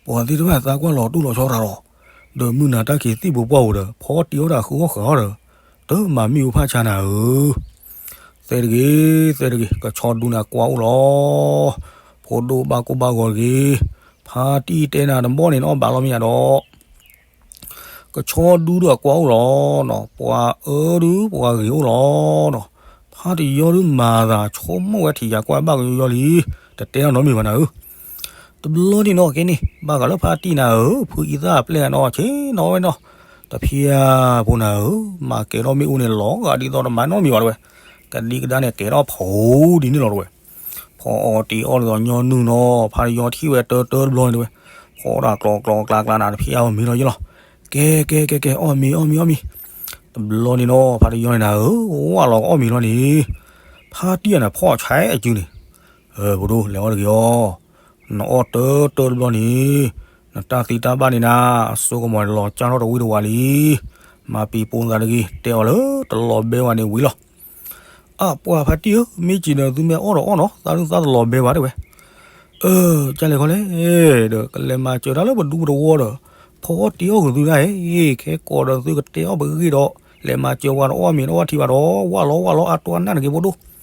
ပှၤသ့ၣ်တဖၣ်သးကွၢ်လီၤတူၢ်လီၤဆီတၢ်လီၤ. ဒီးမုၢ်နၤတၢ်ခံးသံၣ်ပူၤပှၢ်ပူၤဒီး ဖီတံၢ်အီၣ်တၢ်ဃုအီၣ်ဃုအီၣ်ဒီး တမၤမုၢ်ဘၣ်ဆါနၤဧၢ. သဲတဂ့ၤ, သဲတဂ့ၤ, ကဆီဒူန့ၣ်အကွၢ်အိၣ်လီၤ. ဖိဒိၣ်ဘၣ်ကိၢ်ဘၣ်ဂီၤတဂ့ၤ, ဖါတံၢ်တဲနၤတဘီန့ၣ် နအီၣ်ဘၣ်လီၤမ့ၢ်ယၤဒီး ကဆီဒူဒီးအကွၢ်အိၣ်လီၤနီၤ, ပှၤအၢဒုးပှၤဂ့ၤအိၣ်လီၤနီၤ, ဖါတယီဒုးမၤသးဆိကမိၣ်ဝဲထံၣ်ယၤကွၢ်ဘၣ်ကယီယီလံ, တတဲနီတမံၤဘၣ်နၤဧၢ. တဘျီန့ၣ်နီၤကဲန့ၣ် ဘၣ်ဃးလၢဖါတံၢ်နၤဧၢ, ဖုအံသၣ်အပျဲၢ်ဂၤနီၤ ဆ့ၣ်နီၤဝဲနီၤ, တဖျၢၣ်ဖိနၤဧၢ, မၤကဲၤထီၣ်မ့ၣ်အူန့ၣ် လီၤဂာ်ဒ်သိးတမၤနီတမံၤဘၣ်တဝဲ, ကဒံကဒါန့ၣ် ကဲၤထီၣ်ဖိဒ်န့ၣ်လီၤတဝဲ. ဖီအီၣ်တ့ၤအီၣ်ဒ်သိးညီနုၢ်နီၤ, ဖါတယီထံၣ်ဝဲတၢတၢတဘျီန့ၣ်တဝဲ, ဖီဒၣ်ကျီကျီကျါကျါနၤ တဖျၢၣ်အမံၤလီၤယ့လီၤ. ကဲ ကဲ ကဲ ကဲ အီၣ်မ့ၤ အီၣ်မ့ၤ အီၣ်မ့ၤ. တဘျီန့ၣ်နီၤ ဖါတယီန့ၣ်နၤဧၢ, ဝၣ်လီၤကအီၣ်မ့ၤလီၤန့ၣ်, ဖါတံၢ်နၤဖီၣ်ဆဲးအစုန့ၣ်, ဖိဒိၣ် လဲၤအီၣ်တဂ့ၤအီၤ, နအီၣ်တၢတၢတဘျီန့ၣ်, နတၢ်သ့တၢ်ဘၣ်န့ၣ်နၤ အစိကမီၤလီၤကၢ်ထီၣ်တဝံတဝါလံ. မၤပံၤပိၤသးတဂ့ၤ, တဲအီၤလၢတလီၤဘဲဝဲန့ၣ်ဝံၤလီၤ. အပှၤဖါတံၢ်ဧၢ, မ့ၢ်စံးဒီးသုမ့ၢ်အီၣ်ဒီးအီၣ်နီၤ, သးဒုးသးတလီၤဘဲဘၣ်တဲဝဲ. အၢ, ကလဲၤခီလဲၣ်, ဒီးကလဲၤမၤစၢၤတၢ်လၢပဒူပတဝီဒီး, ဖီအီၣ်တ့ၤအီၣ်ဂ့ၤသုဒၣ်အံၤ, ခဲကိးဒီးသုကတဲအီၣ်ပဂ့ၢ်ဒီး, လဲၤမၤစၢၤပှၤတအီၣ်မ့ၤတအီၣ်ထံဘၣ်ဒီး, ဝၣ်လီၤဝၣ်လီၤ အါတီၢ်နၢ်တဂ့ၤဖိဒိၣ်.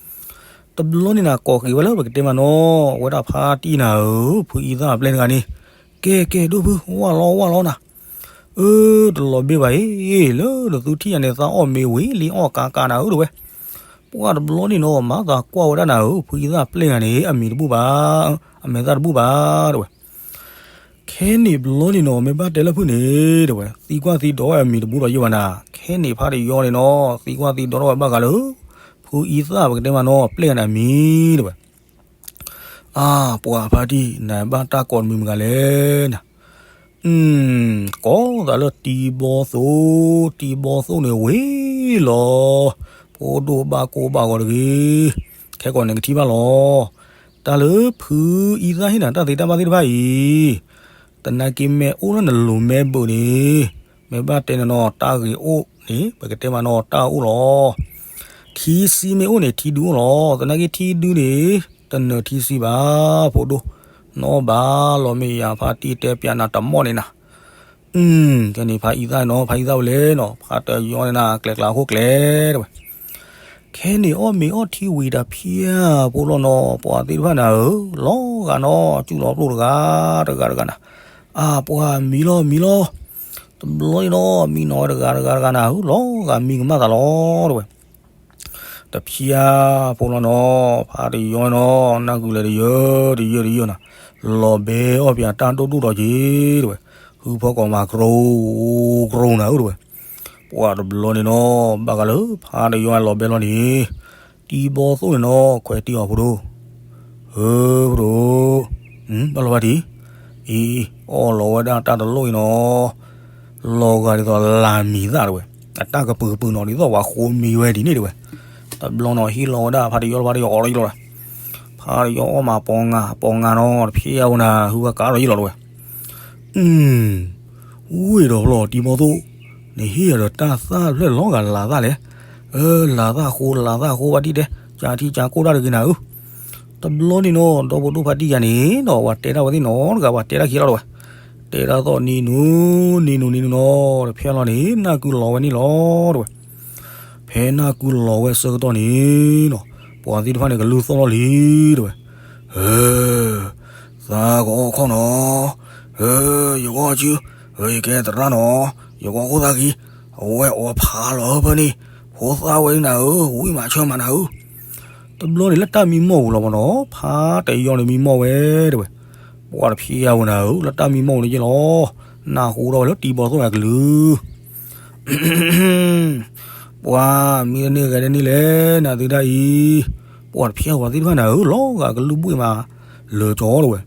တဘျီန့ၣ်နၤကိးက့ၤဝဲလၢပကတဲမးနီၤ, ဝဲဒၣ်ဖါတံၢ်နၤဧၢ, ဖုအံသၣ်အပျဲၢ်တဂၤန့ၣ်, ကဲကဲဒိၣ်ဖု, ဝၣ်လီၤဝၣ်လီၤနၤ. အၢ, တလီၤဘဲဘၣ်အံၤ, လၢနသုထံၣ်ယၤန့ၣ် သးအီၣ်မ့ၤဝံၤလံအီၣ်ကးကးနၤဧၢတဝဲ. ပှၤတဘျီန့ၣ်နီၤ မၤသးကွၢ်ဝဲဒၣ်နၤဧၢ, ဖုအံသၣ်အပျဲၢ်တဂၤန့ၣ် အမံၤတဘူၣ်ဘၣ်, အမဲာ်သၣ်တဘူၣ်ဘၣ်တဝဲ. ခဲန့ၣ်ဘျီန့ၣ်နီၤ မ့ၢ်ဘၣ်တဲလၢဖုန့ၣ်တဝဲ, သံကွၢ်သံဒိးဝဲအမံၤတဘူၣ်ဒီးယ့ၢ်ဘၣ်နၤ, ခဲန့ၣ်ဖါတယီန့ၣ်နီၤ သံကွၢ်သံဒိးထီၣ်ဝဲဘၣ်ဃးလၢ ဖုအံသၣ်ပကတဲမးနီၤ အပျဲၢ်ဂၤန့ၣ်အမံၤတဝဲ. အါ, ပှၤဖါတံၢ် နဘၣ်တၢ်ကိးတမံၤမတၤလဲၣ်နၤ. ကိးသးလၢတံၤဘီသိၣ်, တံၤဘီသိၣ်န့ၣ်ဝံၤလီၤ. ဖိဒိၣ်ဘၣ်ကိၢ်ဘၣ်ဂီၤတဂ့ၤ, ခဲကိးန့ၣ်ကထံၣ်ဘၣ်လီၤ. တၢ်လၢဖုအံသၣ်ဟ့ၣ်နၤတၢ်သ့တၢ်ဘၣ်သ့ၣ်တဖၣ်အံၤ, သနာ်က့မ့ၢ်အိၣ်လၢနလိၤမဲဘၢးန့ၣ်, မ့ၢ်ဘၣ်တဲနၤနီၤ တၢ်ဂ့ၤအိၣ်န့ၣ် ပကတဲမးနီၤ တၢ်အိၣ်လီၤ. ထံဆံမ့ၢ်အိၣ်န့ၣ် ထံဒုအိၣ်လီၤ. သနာ်က့ထံဒုန့ၣ် တနၢၤထံဆံဘၣ်, ဖိဒိၣ်, နအီၣ်ဘၣ်လီၤမ့ၢ်ယၤ ဖါတံၢ်တဲပျးနၤတမီၢ်န့ၣ်နၤ. ကဲန့ၣ်ဖါအံသၣ်နီၤ ဖါအံသၣ်ဝဲလဲၣ်နီၤ ဖါတယီန့ၣ်နၤ ကျဲကျါအဃိကျဲတဝဲ. ခဲန့ၣ်အီၣ်မ့ၤအီၣ်ထံဝံၤတဖျၢၣ်ဖိလီၤနီၤ ပှၤသ့ၣ်တဖၣ်နၤဧၢ, လီၤဂာ်နီၤ စူၢ်လီၤပျိၢ်တဂၤတဂၤတဂၤနၤ. အါ ပှၤမံလီၤမံလီၤ. တဘျီန့ၣ်နီၤ မံနီၤဝဲတဂၤတဂၤတဂၤနၤဧၢ, လီၤဂာ်မံကမၣ်သးလီၤတဝဲ. တဖျၢၣ်ဖိလီၤနီၤ ဖါတယီနီၤ နၢ်ကုလဲၤတယၢတယၢတယၢနၤ, လီၤဘဲအီၣ်ပၠးတၢ်ဒိၣ်ဒိၣ်ဒီးက့ၤတဝဲ. ဟုဖီကိးမၤကရိကရိနၤဧၢတဝဲ. ပှၤတဘျီန့ၣ်နီၤ ဘၣ်ဃးလၢဖါတယီလီၤဘဲလီၤန့ၣ်, တံၤဘီသိၣ်န့ၣ်နီၤ ခွဲးတံၢ်အီၤဖိဒိၣ်, ဧၢ ဖိဒိၣ်, ဘၣ်လီၤဘၣ်ဒံး, အံၤ အီၣ်လီၤဝဲဒၣ်တၢ်တလိၣ်အံၤနီၤ, လီၤဂာ်ဒ်သိးလၢမံၤသၣ်တဝဲ, အတၢ်ကပုာ်ကပုာ်နီၤ ဒ်သိးပှၤဃိမံဝဲဒ်န့ၣ်တဝဲ. တဘျီနီၤ ဟ့ၣ်လီၤဝဲဒၣ်ဖါတယီ ဖါတယီအီၣ်လီၤယလီၤ, ဖါတယီအီၣ်မးပိာ်ငါပိာ်ငါနီၤ တဖျၢၣ်ဝဲနၤ ဟုဝဲကးလီၤယလီၤတဝဲ. ဝ့ၢ်ဒီးလီၤတံၤဘီသိၣ်, နဟ့ၣ်ယၤဒီးတၢ်သၣ်ဖျၢၣ်လီၤဂာ်လၤသၣ်လဲၣ်. လၤသၣ်ဃိလၤသၣ်ဃိဘၣ်ဒံးတဲ, ကၢထံကၢကိၢ်တၢ်တဂ့ၤနၤဧၢ. တဘျီန့ၣ်နီၤ ဒီဖိဒိၣ်ဖါတံၢ်ယၤန့ၣ်နီၤ ပှၤတဲတၢ်ဝဲသ့ၣ်နီတဂၤ ပှၤတဲတၢ်ခံလီၤတဝဲ. တဲတၢ်သီၣ်နံၤနူၤ နံၤနူၤနံၤနူၤနီၤ တဖျၢၣ်လီၤန့ၣ် နၢ်ကုလီၤဝဲန့ၣ်လီၤတဝဲ. ဖဲနၢ်ကုလီၤဝဲဆၢကတီၢ်န့ၣ်နီၤ ပှၤသ့ၣ်တဖၣ်န့ၣ် ကလုၢ်သီၣ်လီၤလံတဝဲ. ဧၢ, သးကအီၣ်ခီၣ်နီၤ, ဧၢ, ယကအီၣ်စု, ဧၢ, ယကဲသရၣ်နီၤ, ယကအီၣ်ခိၣ်သၣ်ခံ, အဝဲအီၣ်ဖးလီၤဧၢဖၢန့ၣ်, ဖိသၣ်ဝဲနၤဧၢ, ဝံၣ်မးဆၢမးနၤဧၢ. တဘျီန့ၣ်လၢတၢ်မံမီၢ်ပူၤလီၤမးနီၤ ဖါတယီန့ၣ်မံမီၢ်ဝဲတဝဲ. ပှၤတဖျၢၣ်ဧိၤနၤဧၢ လၢတၢ်မံမီၢ်ပူၤန့ၣ်ယ့ၢ်လီၤ. နၢ်ဟူထီၣ်ဝဲလၢတံၤဘီသိၣ်အကလုၢ် ပှၤမံတန့ၢ်ဂဲၤတန့ၢ်လဲၣ် နသုဒၣ်အံၤ, ပှၤတဖျၢၣ်ဧိၤသ့ၣ်တဖၣ်နၤဧၢ လီၤဂာ်ကလုၢ်ဘှ့ၣ်မး လၢာ်ကၠီတဝဲ.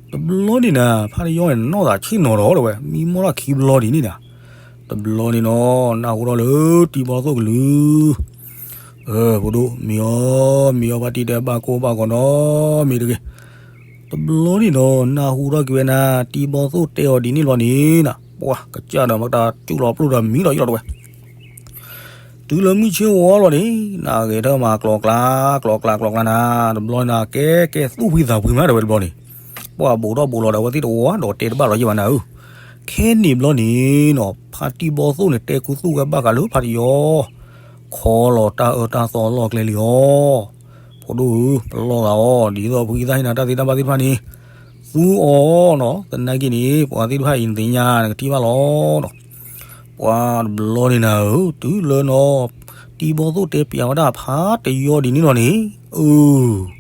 တဘျီန့ၣ်နၤ ဖါတယီန့ၣ် နီၢ်သးဆ့ၣ်နီၤဒီးတဝဲ မံမီၢ်ထီၣ်ခံဘျီဒ်န့ၣ်နၤ. တဘျီန့ၣ်နီၤ နၢ်ဟူထီၣ်လၢတံၤဘီသိၣ်ကလုၢ် ဖိဒိၣ်မံအီၤ မံအီၤ ဖါတံၢ်တဲဘၣ်ကိၢ်ဘၣ်ဂီၤနီၤ မံတဂ့ၤ. တဘျီန့ၣ်နီၤ နၢ်ဟူထီၣ်က့ၤဝဲနၤ တံၤဘီသိၣ်တဲအီၤဒ်န့ၣ်လီၤန့ၣ်နၤ ပှၤကစၢ်ဒီးမတၤစူၣ်လီၤပျိၢ်ဒီးမံလီၤယလီၤတဝဲ. တုၤလၢမုၢ်ဆ့ၣ်ဝီလီၤန့ၣ် နဂဲၤထၢၣ်မးကျိၤကျါ ကျိၤကျါ ကျိၤကျါနၤ တဘျီန့ၣ်နၤ ကဲကဲသူၣ်ဖှံသးဖှံမးတဝဲတဘျီန့ၣ် ပှၤဘူးထီၣ်ဘူးလီၤဒီးအဝဲသ့ၣ်တဝါဒီးတဲတဘၣ်လီၤယဲၢ်ဘၣ်နၤဧၢ. ခဲန့ၣ်ဘျီန့ၣ်နီၤ ဖါတံၤဘီသိၣ်န့ၣ် တဲခူသူၣ်ဝဲဘၣ်ဃးလၢဖါတယီ ခီလီၤတၢ်အၢတၢ်သီအလီၢ်အကျဲလံအီၤ. ဖိဒိၣ်ဧၢ, ပလီၢ်သးအီၤ, ဒ်သိးဖုအံသၣ်ဟ့ၣ်နၤတၢ်သ့တၢ်ဘၣ်သ့ၣ်တဖၣ်န့ၣ် သူအီၤနီၤ. သနာ်က့န့ၣ် ပှၤသ့ၣ်တဖၣ်အံၤနသ့ၣ်ညါ နကထံၣ်ဘၣ်လီၤနီၤ. ပှၤတဘျီန့ၣ်နၤဧၢ, တုၤလၢနီၤ တံၤဘီသိၣ်တဲပျးဝဲဒၣ်ဖးတယီဒ်န့ၣ်လီၤန့ၣ်, အၢ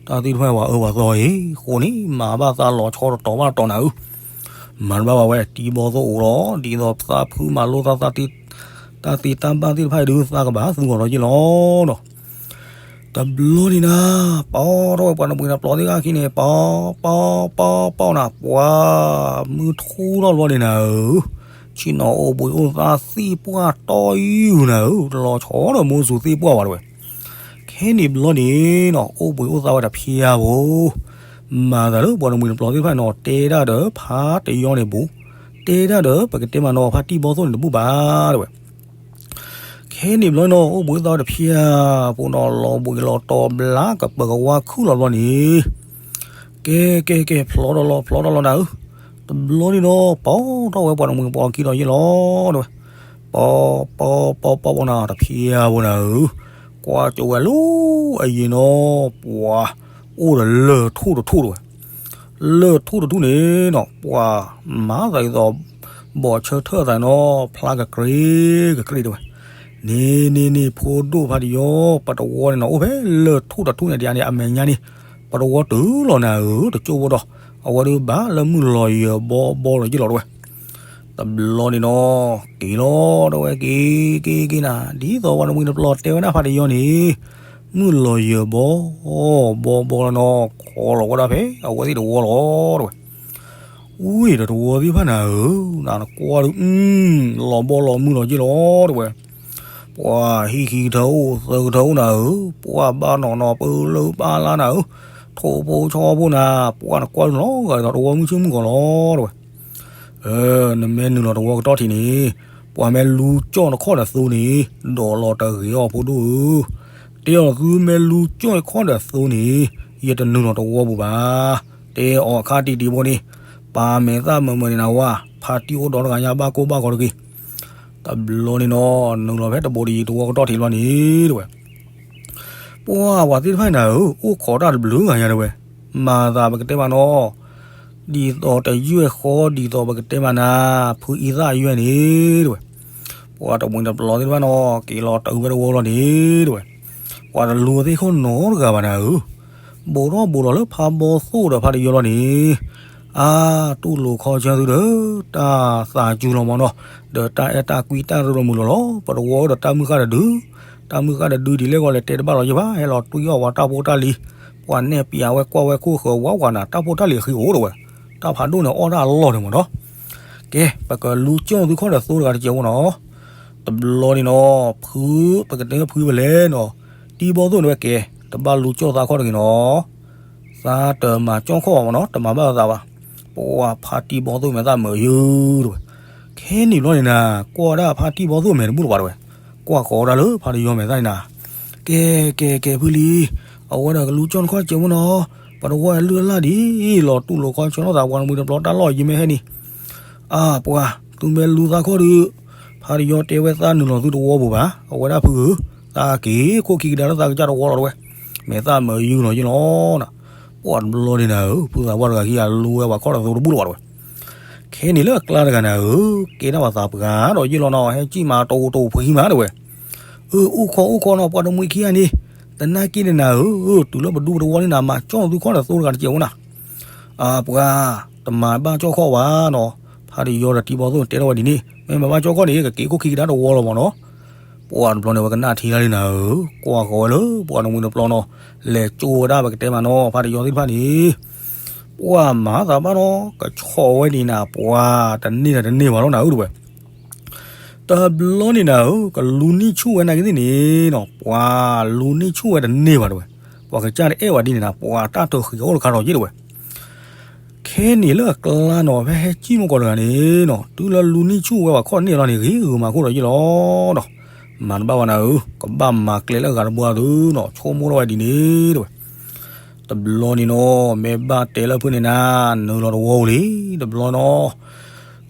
တၢ်သ့ၣ်တဖၣ်ပှၤအၢပှၤသီအံၤ ဃိန့ၣ် မၤဘၣ်သးလီၤဆီတတီၤဘၣ်တတီၤနၤဧၢ. မၤတဘၣ်ဘၣ်ဝဲ တံၤဘီသိၣ်အိၣ်လီၤ. ဒ်သိးသးဖုမၤလိသး တၢ်သ့တၢ်ဘၣ်သ့ၣ်တဖၣ်အံၤဒုး သးကဘၣ်သူအီၤလီၤက့လီၤနီၤ. တဘျီန့ၣ်နၤ ပီထီၣ်ဝဲပှၤတမှံၤတပျီၤသ့ၣ်တဖၣ်ခံန့ၣ် ပီ ပီ ပီ ပီနီၤ, ပှၤမုၢ်ထူထီၣ်ဘျီန့ၣ်နၤဧၢ, ဆ့ၣ်နီၤအိၣ်ဘှံးအိၣ်သါသ့ၣ်ပှၢ်တီယုၢ်နၤဧၢ, တလီၤဆီဒီးမိၢ်စူၤသ့ၣ်ပှၢ်ဘၣ်တဝဲ. ခဲန့ၣ်ဘျီန့ၣ်နီၤ အိၣ်ဘှံးအိၣ်သါဝဲတဖျါဘိ, မၤသးလၢပှၤတမှံၤတပျီၤသ့ၣ်တဖၣ်နီၤ တဲဒၣ်ဒီးဖးတယီန့ၣ်ဘူး, တဲဒၣ်ဒီးပကတဲမးနီၤ ဖးတံၢ်ဘီသိၣ်န့ၣ်တဘူးဘၣ်တဝဲ. ခဲန့ၣ်ဘျီနီၤ အိၣ်ဘှံးအိၣ်သါဝဲတဖျါဖိနီၤ လီၤဘှံးလီၤတီၤဘျါကပၢၤကဝါခုၣ်လီၤဘျီန့ၣ်, ကဲ ကဲ ကဲ ဖျီထီၣ်လီၤ ဖျီထီၣ်လီၤနၤဧၢ. တဘျီန့ၣ်နီၤ ပီထီၣ်ဝဲပှၤတမှံၤတပျီၤခံဒီးယ့ၢ်လီၤတဝဲ. ပီ ပီ ပီ ပီ ပီနီၤ တဖျါဖိနၤဧၢ, ကွၢ်ကၠိဝဲလၢအယံၤနီၤ ပှၤအိၣ်ဒီးလၢၢ်ထူၣ်တထူၣ်တဝဲ. လၢၢ်ထူၣ်တထူၣ်န့ၣ်နီၤ ပှၤမၤသးဒ်သိး ဘီၣ်ဆၢထၢၣ်သးနီၤ ဖျါကကြ့ကကြ့တဝဲ. န့ၣ်န့ၣ်န့ၣ် ဖိဒိၣ်ဖးတယီ ပတဝီန့ၣ်နီၤ အိၣ်ဖဲလၢၢ်ထူၣ်တထူၣ်န့ၣ် ဒ်န့ၣ် အမဲာ်ညါန့ၣ် ပတဝီတုၤလီၤနၤဧၢ တကၠိဖိဒီး အဝဲဒုးဘၣ်လၢမုၢ်လီၤယၢၤဘီဘီလီၤယ့ၢ်လီၤတဝဲ. တဘျီန့ၣ်နီၤ က့ၤလီၤတဝဲက့ၤက့ၤက့ၤနၤ ဒ်သိးပှၤတမှံၤတပျီၤတဲဝဲဒၣ်ဖးတယီန့ၣ် မုၢ်လီၤယၢၤဘီ ဘီဘီလီၤနီၤ ခီလီၤဝဲဒၣ်ဖဲအဝဲသ့ၣ်တဝီလီၤတဝဲ. ဝံၤဒီးတဝီသ့ၣ်တဖၣ်နၤဧၢ, နကွၢ်ဒုး လီၤဘီလီၤမုၢ်လီၤယ့ၢ်လီၤတဝဲ. ပှၤဟံၣ်ခံကထၢအိၣ်သၢကထၢအိၣ်နၤဧၢ, ပှၤဘၣ်နီၢ်နီၢ်ပၢလၢပၢ်လါနၤဧၢ, ထိၣ်ဖိဆီဖိနၤ, ပှၤနကွၢ်ဒုးလီၤဂာ်ဒ်သိးတဝီမုၢ်ဆ့ၣ်မုၢ်ကီၤလီၤတဝဲ. နမ့ၢ်နုာ်လီၤတဝီကတီၢ်ထံးန့ၣ်, ပှၤမ့ၢ်လူကၠီၣ်နခီၣ်ဒီးသိန့ၣ်, ဒိးလီၤတဂ့ၤအီၤဖိဒိၣ်ဧၢ. တဲအီၤသုမ့ၢ်လူကၠီၣ်နခီၣ်ဒီးသိန့ၣ်, ယတနုာ်လီၤတဝီပူၤဘၣ်. တဲအီၤအခါတံၢ်တံၢ်ဖိန့ၣ်, ပာ်မဲာ်သၣ်မုာ်မုာ်န့ၣ်နဝၤ, ဖါတံၢ်အိၣ်ဒီးတဂၤညါဘၣ်ကိၢ်ဘၣ်ဂီၤတဂ့ၤ. တဘျီန့ၣ်နီၤ, နုာ်လီၤဖဲတဘိတယံၤတဝီကတီၢ်ထံးလီၤန့ၣ်တဝဲ. ပှၤပှၤသ့ၣ်တဖၣ်နၤဧၢ, အိၣ်ခိးတၢ်တဘျုးဂၤညါတဝဲ, မၤသးပကတဲမးနီၤ, ဒ်သိးတယုၢ်ဃီ ဒ်သိးပကတဲမးနၤ, ဖုအံသၣ်ယွဲၢ်န့ၣ်တဝဲ. ပှၤတမှံၤတပျီၤသ့ၣ်တဖၣ်နီၤ, က့ၤလီၤတၢ်အုးဖဲတဝီလီၤန့ၣ်တဝဲ. ပှၤတလူၤသ့ၣ်ခိၣ်နီတဂၤဘၣ်နၤဧၢ, ဘူးထီၣ်ဘူးလီၤလၢဖးဘီသိၣ်ဒီးဖးတယီလီၤန့ၣ် အါ, တူၢ်လိာ်ခီဆၢသုဒီး တၢ်သးစူၤလီၤမးနီၤ, ဒီးတၢ်အဲၣ်တၢ်ကွံတၢ်ရၢလီၤမုာ်လီၤလီၤ, ပတဝီဒီးတၢ်မုၢ်ဃၢ်တဒု, တၢ်မုၢ်ဃၢ်တဒုဒ်လဲၣ်ဂီၢ်လဲၣ်တဲတဘၣ်လီၤယဘၣ်, ဟဲလီၤတွံၢ်အီၣ်ပှၤတၢ်ဖိတၢ်လံၤ, ပှၤနဲၣ်ပျးဝဲကွၢ်ဝဲခိၣ်ဃၢၤဝါဝါနၤ, တၢ်ဖိတၢ်လံၤအဃံအိၣ်တဝဲ, တၢ်ဖးဒိၣ်န့ၣ်အီၣ်တၢ်အလီၢ်န့ၣ်မးနီၤ. ကဲ, ပကလူကၠီၣ်သုခီၣ်ဒီးသိတဂၤတကဲးဖိနီၤ. တဘျီန့ၣ်နီၤ, ဖု, ပကတဲဖုပလဲၣ်နီၤ, တံၤဘီသိၣ်န့ၣ်ဝဲကဲ, တဘၣ်လူကၠီၣ်သးခီၣ်တဂ့ၤနီၤ. သးတမၤကၠီၣ်ခီၣ်ဘၣ်မးနီၤ, တမၤဘၣ်သးဘၣ်. ပှၤဖါတံၢ်ဘီသိၣ်မဲာ်သၣ်မုာ်ယုၢ်တဝဲ. ခဲန့ၣ်ဘျီန့ၣ်နၤ, ကွၢ်ဝဲဒၣ်ဖါတံၢ်ဘီသိၣ်မဲာ်တဘူၣ်လၢၤဘၣ်တဝဲ, ကွၢ်ဃီၤဝဲဒၣ်လၢဖါတယီမဲာ်သၣ်န့ၣ်နၤ. ကဲ, ကဲ, ကဲ, ဖုလံ, အဝဲဒၣ်ကလူကၠီၣ်နခီၣ်ကဲးဖိနီၤ, ပတဝီလုၢ်အလၢ်ဒ်အံၤလီၤ, တူၢ်လိာ်ခီဆၢထီၣ်သး ပှၤတမှံၤတပျီၤတၢ်လီၢ်ယံၤမ့ၢ်ဟဲန့ၣ် အါပှၤ, သုမ့ၢ်လူသးခီၣ်ဒီး, ဖါတယီတဲဝဲသးနုာ်လီၤသုတဝီပူၤဘၣ်, အဝဲဒၣ်ဖုဧၢ, သးက့ၤခိၣ်ခံကဒါလၢသးကစၢ်တဝီလီၤတဝဲ, မဲာ်သၣ်မုာ်ယုၢ်လီၤယုၢ်လီၤနၤ. ပှၤတဘျီန့ၣ်နၤဧၢ, ဖုသးပှၢ်တဂၤခံဂၤလူဝဲပှၤခီၣ်ဒီးသိတဘူၣ်လၢၤဘၣ်တဝဲ. ခဲန့ၣ်လၢအကျါတဂၤနၤဧၢ, ကဲဒၣ်ပှၤသးပှၢ်ဒီးယုၢ်လီၤနီၤ, ဟဲကံၣ်မးတအိၣ်တအိၣ်ဖှံမးတဝဲ. အၢ အိၣ်ခိးအိၣ်ခိးနီၤ, ပှၤတမှံၤခံဂၤန့ၣ်, သနာ်က့န့ၣ်နၤဧၢ, တုၤလၢပဒူပတဝီန့ၣ်နၤ, မၤကၠီၣ်သုခီၣ်ဒီးသိတဂၤတကဲးဖိနၤ. အါပှၤ, တမၤဘၣ်ကၠီၣ်ခီၣ်ဘၣ်နီၤ, ဖါတယီဒီးတံၤဘီသိၣ်တဲထီၣ်ဝဲဒ်န့ၣ်, မ့ၢ်မၤဘၣ်ကၠီၣ်ခီၣ်န့ၣ် ကက့ၤခိၣ်ခံကဒါတဝီလီၤမးနီၤ. ပှၤတဘျီန့ၣ်ဝဲကနၣ်ထံလၢလံနၤဧၢ, ကွၢ်ဃီၤဝဲလၢပှၤတမှံၤတပျီၤနီၤ, လဲၤကၠိဝဲဒၣ်ပကတဲမးနီၤ, ဖါတယီသ့ၣ်တဖၣ်န့ၣ် ပှၤမၤသးဘၣ်နီၤ, ကဆီၣ်ဝဲန့ၣ်နၤ, ပှၤတန့ၢ်ဒီးတန့ၢ်ဘၣ်လီၤနၤဧၢတဝဲ. တဘျီန့ၣ်နၤဧၢ, ကလူန့ၢ်ဆူၣ်ဝဲနာ်က့သ့ၣ်န့ၣ်နီၤ, ပှၤလူန့ၢ်ဆူၣ်ဝဲတန့ၢ်ဘၣ်တဝဲ. ပှၤကစၢ်တအဲၣ်ဝဲဒ်န့ၣ်နၤ, ပှၤတၢ်တဃံးအိၣ်တခါထီၣ်က့တဝဲ. ခဲန့ၣ်လၢအကျါနီၤ, ဖဲဟဲကံၣ်မိၢ်ကီၢ်တဂၤန့ၣ်နီၤ, တုၤလၢလူန့ၢ်ဆူၣ်ဝဲပှၤခီၣ်န့ၢ်လီၤန့ၣ်, ဂ့ၤဂ့ၤမၤခိၣ်ဒီးယ့ၢ်လီၤနီၤ. မၤတဘၣ်ဝဲနၤဧၢ, ကဘၣ်မၤကျဲလၢအဂၤတဘိအသုနီၤ, ဆိကမိၣ်ထီၣ်ဝဲဒ်န့ၣ်တဝဲ. တဘျီန့ၣ်နီၤ, မ့ၢ်ဘၣ်တဲလၢဖုန့ၣ်နၤ, နုာ်လီၤတဝီပူၤလံ, တဘျီနီ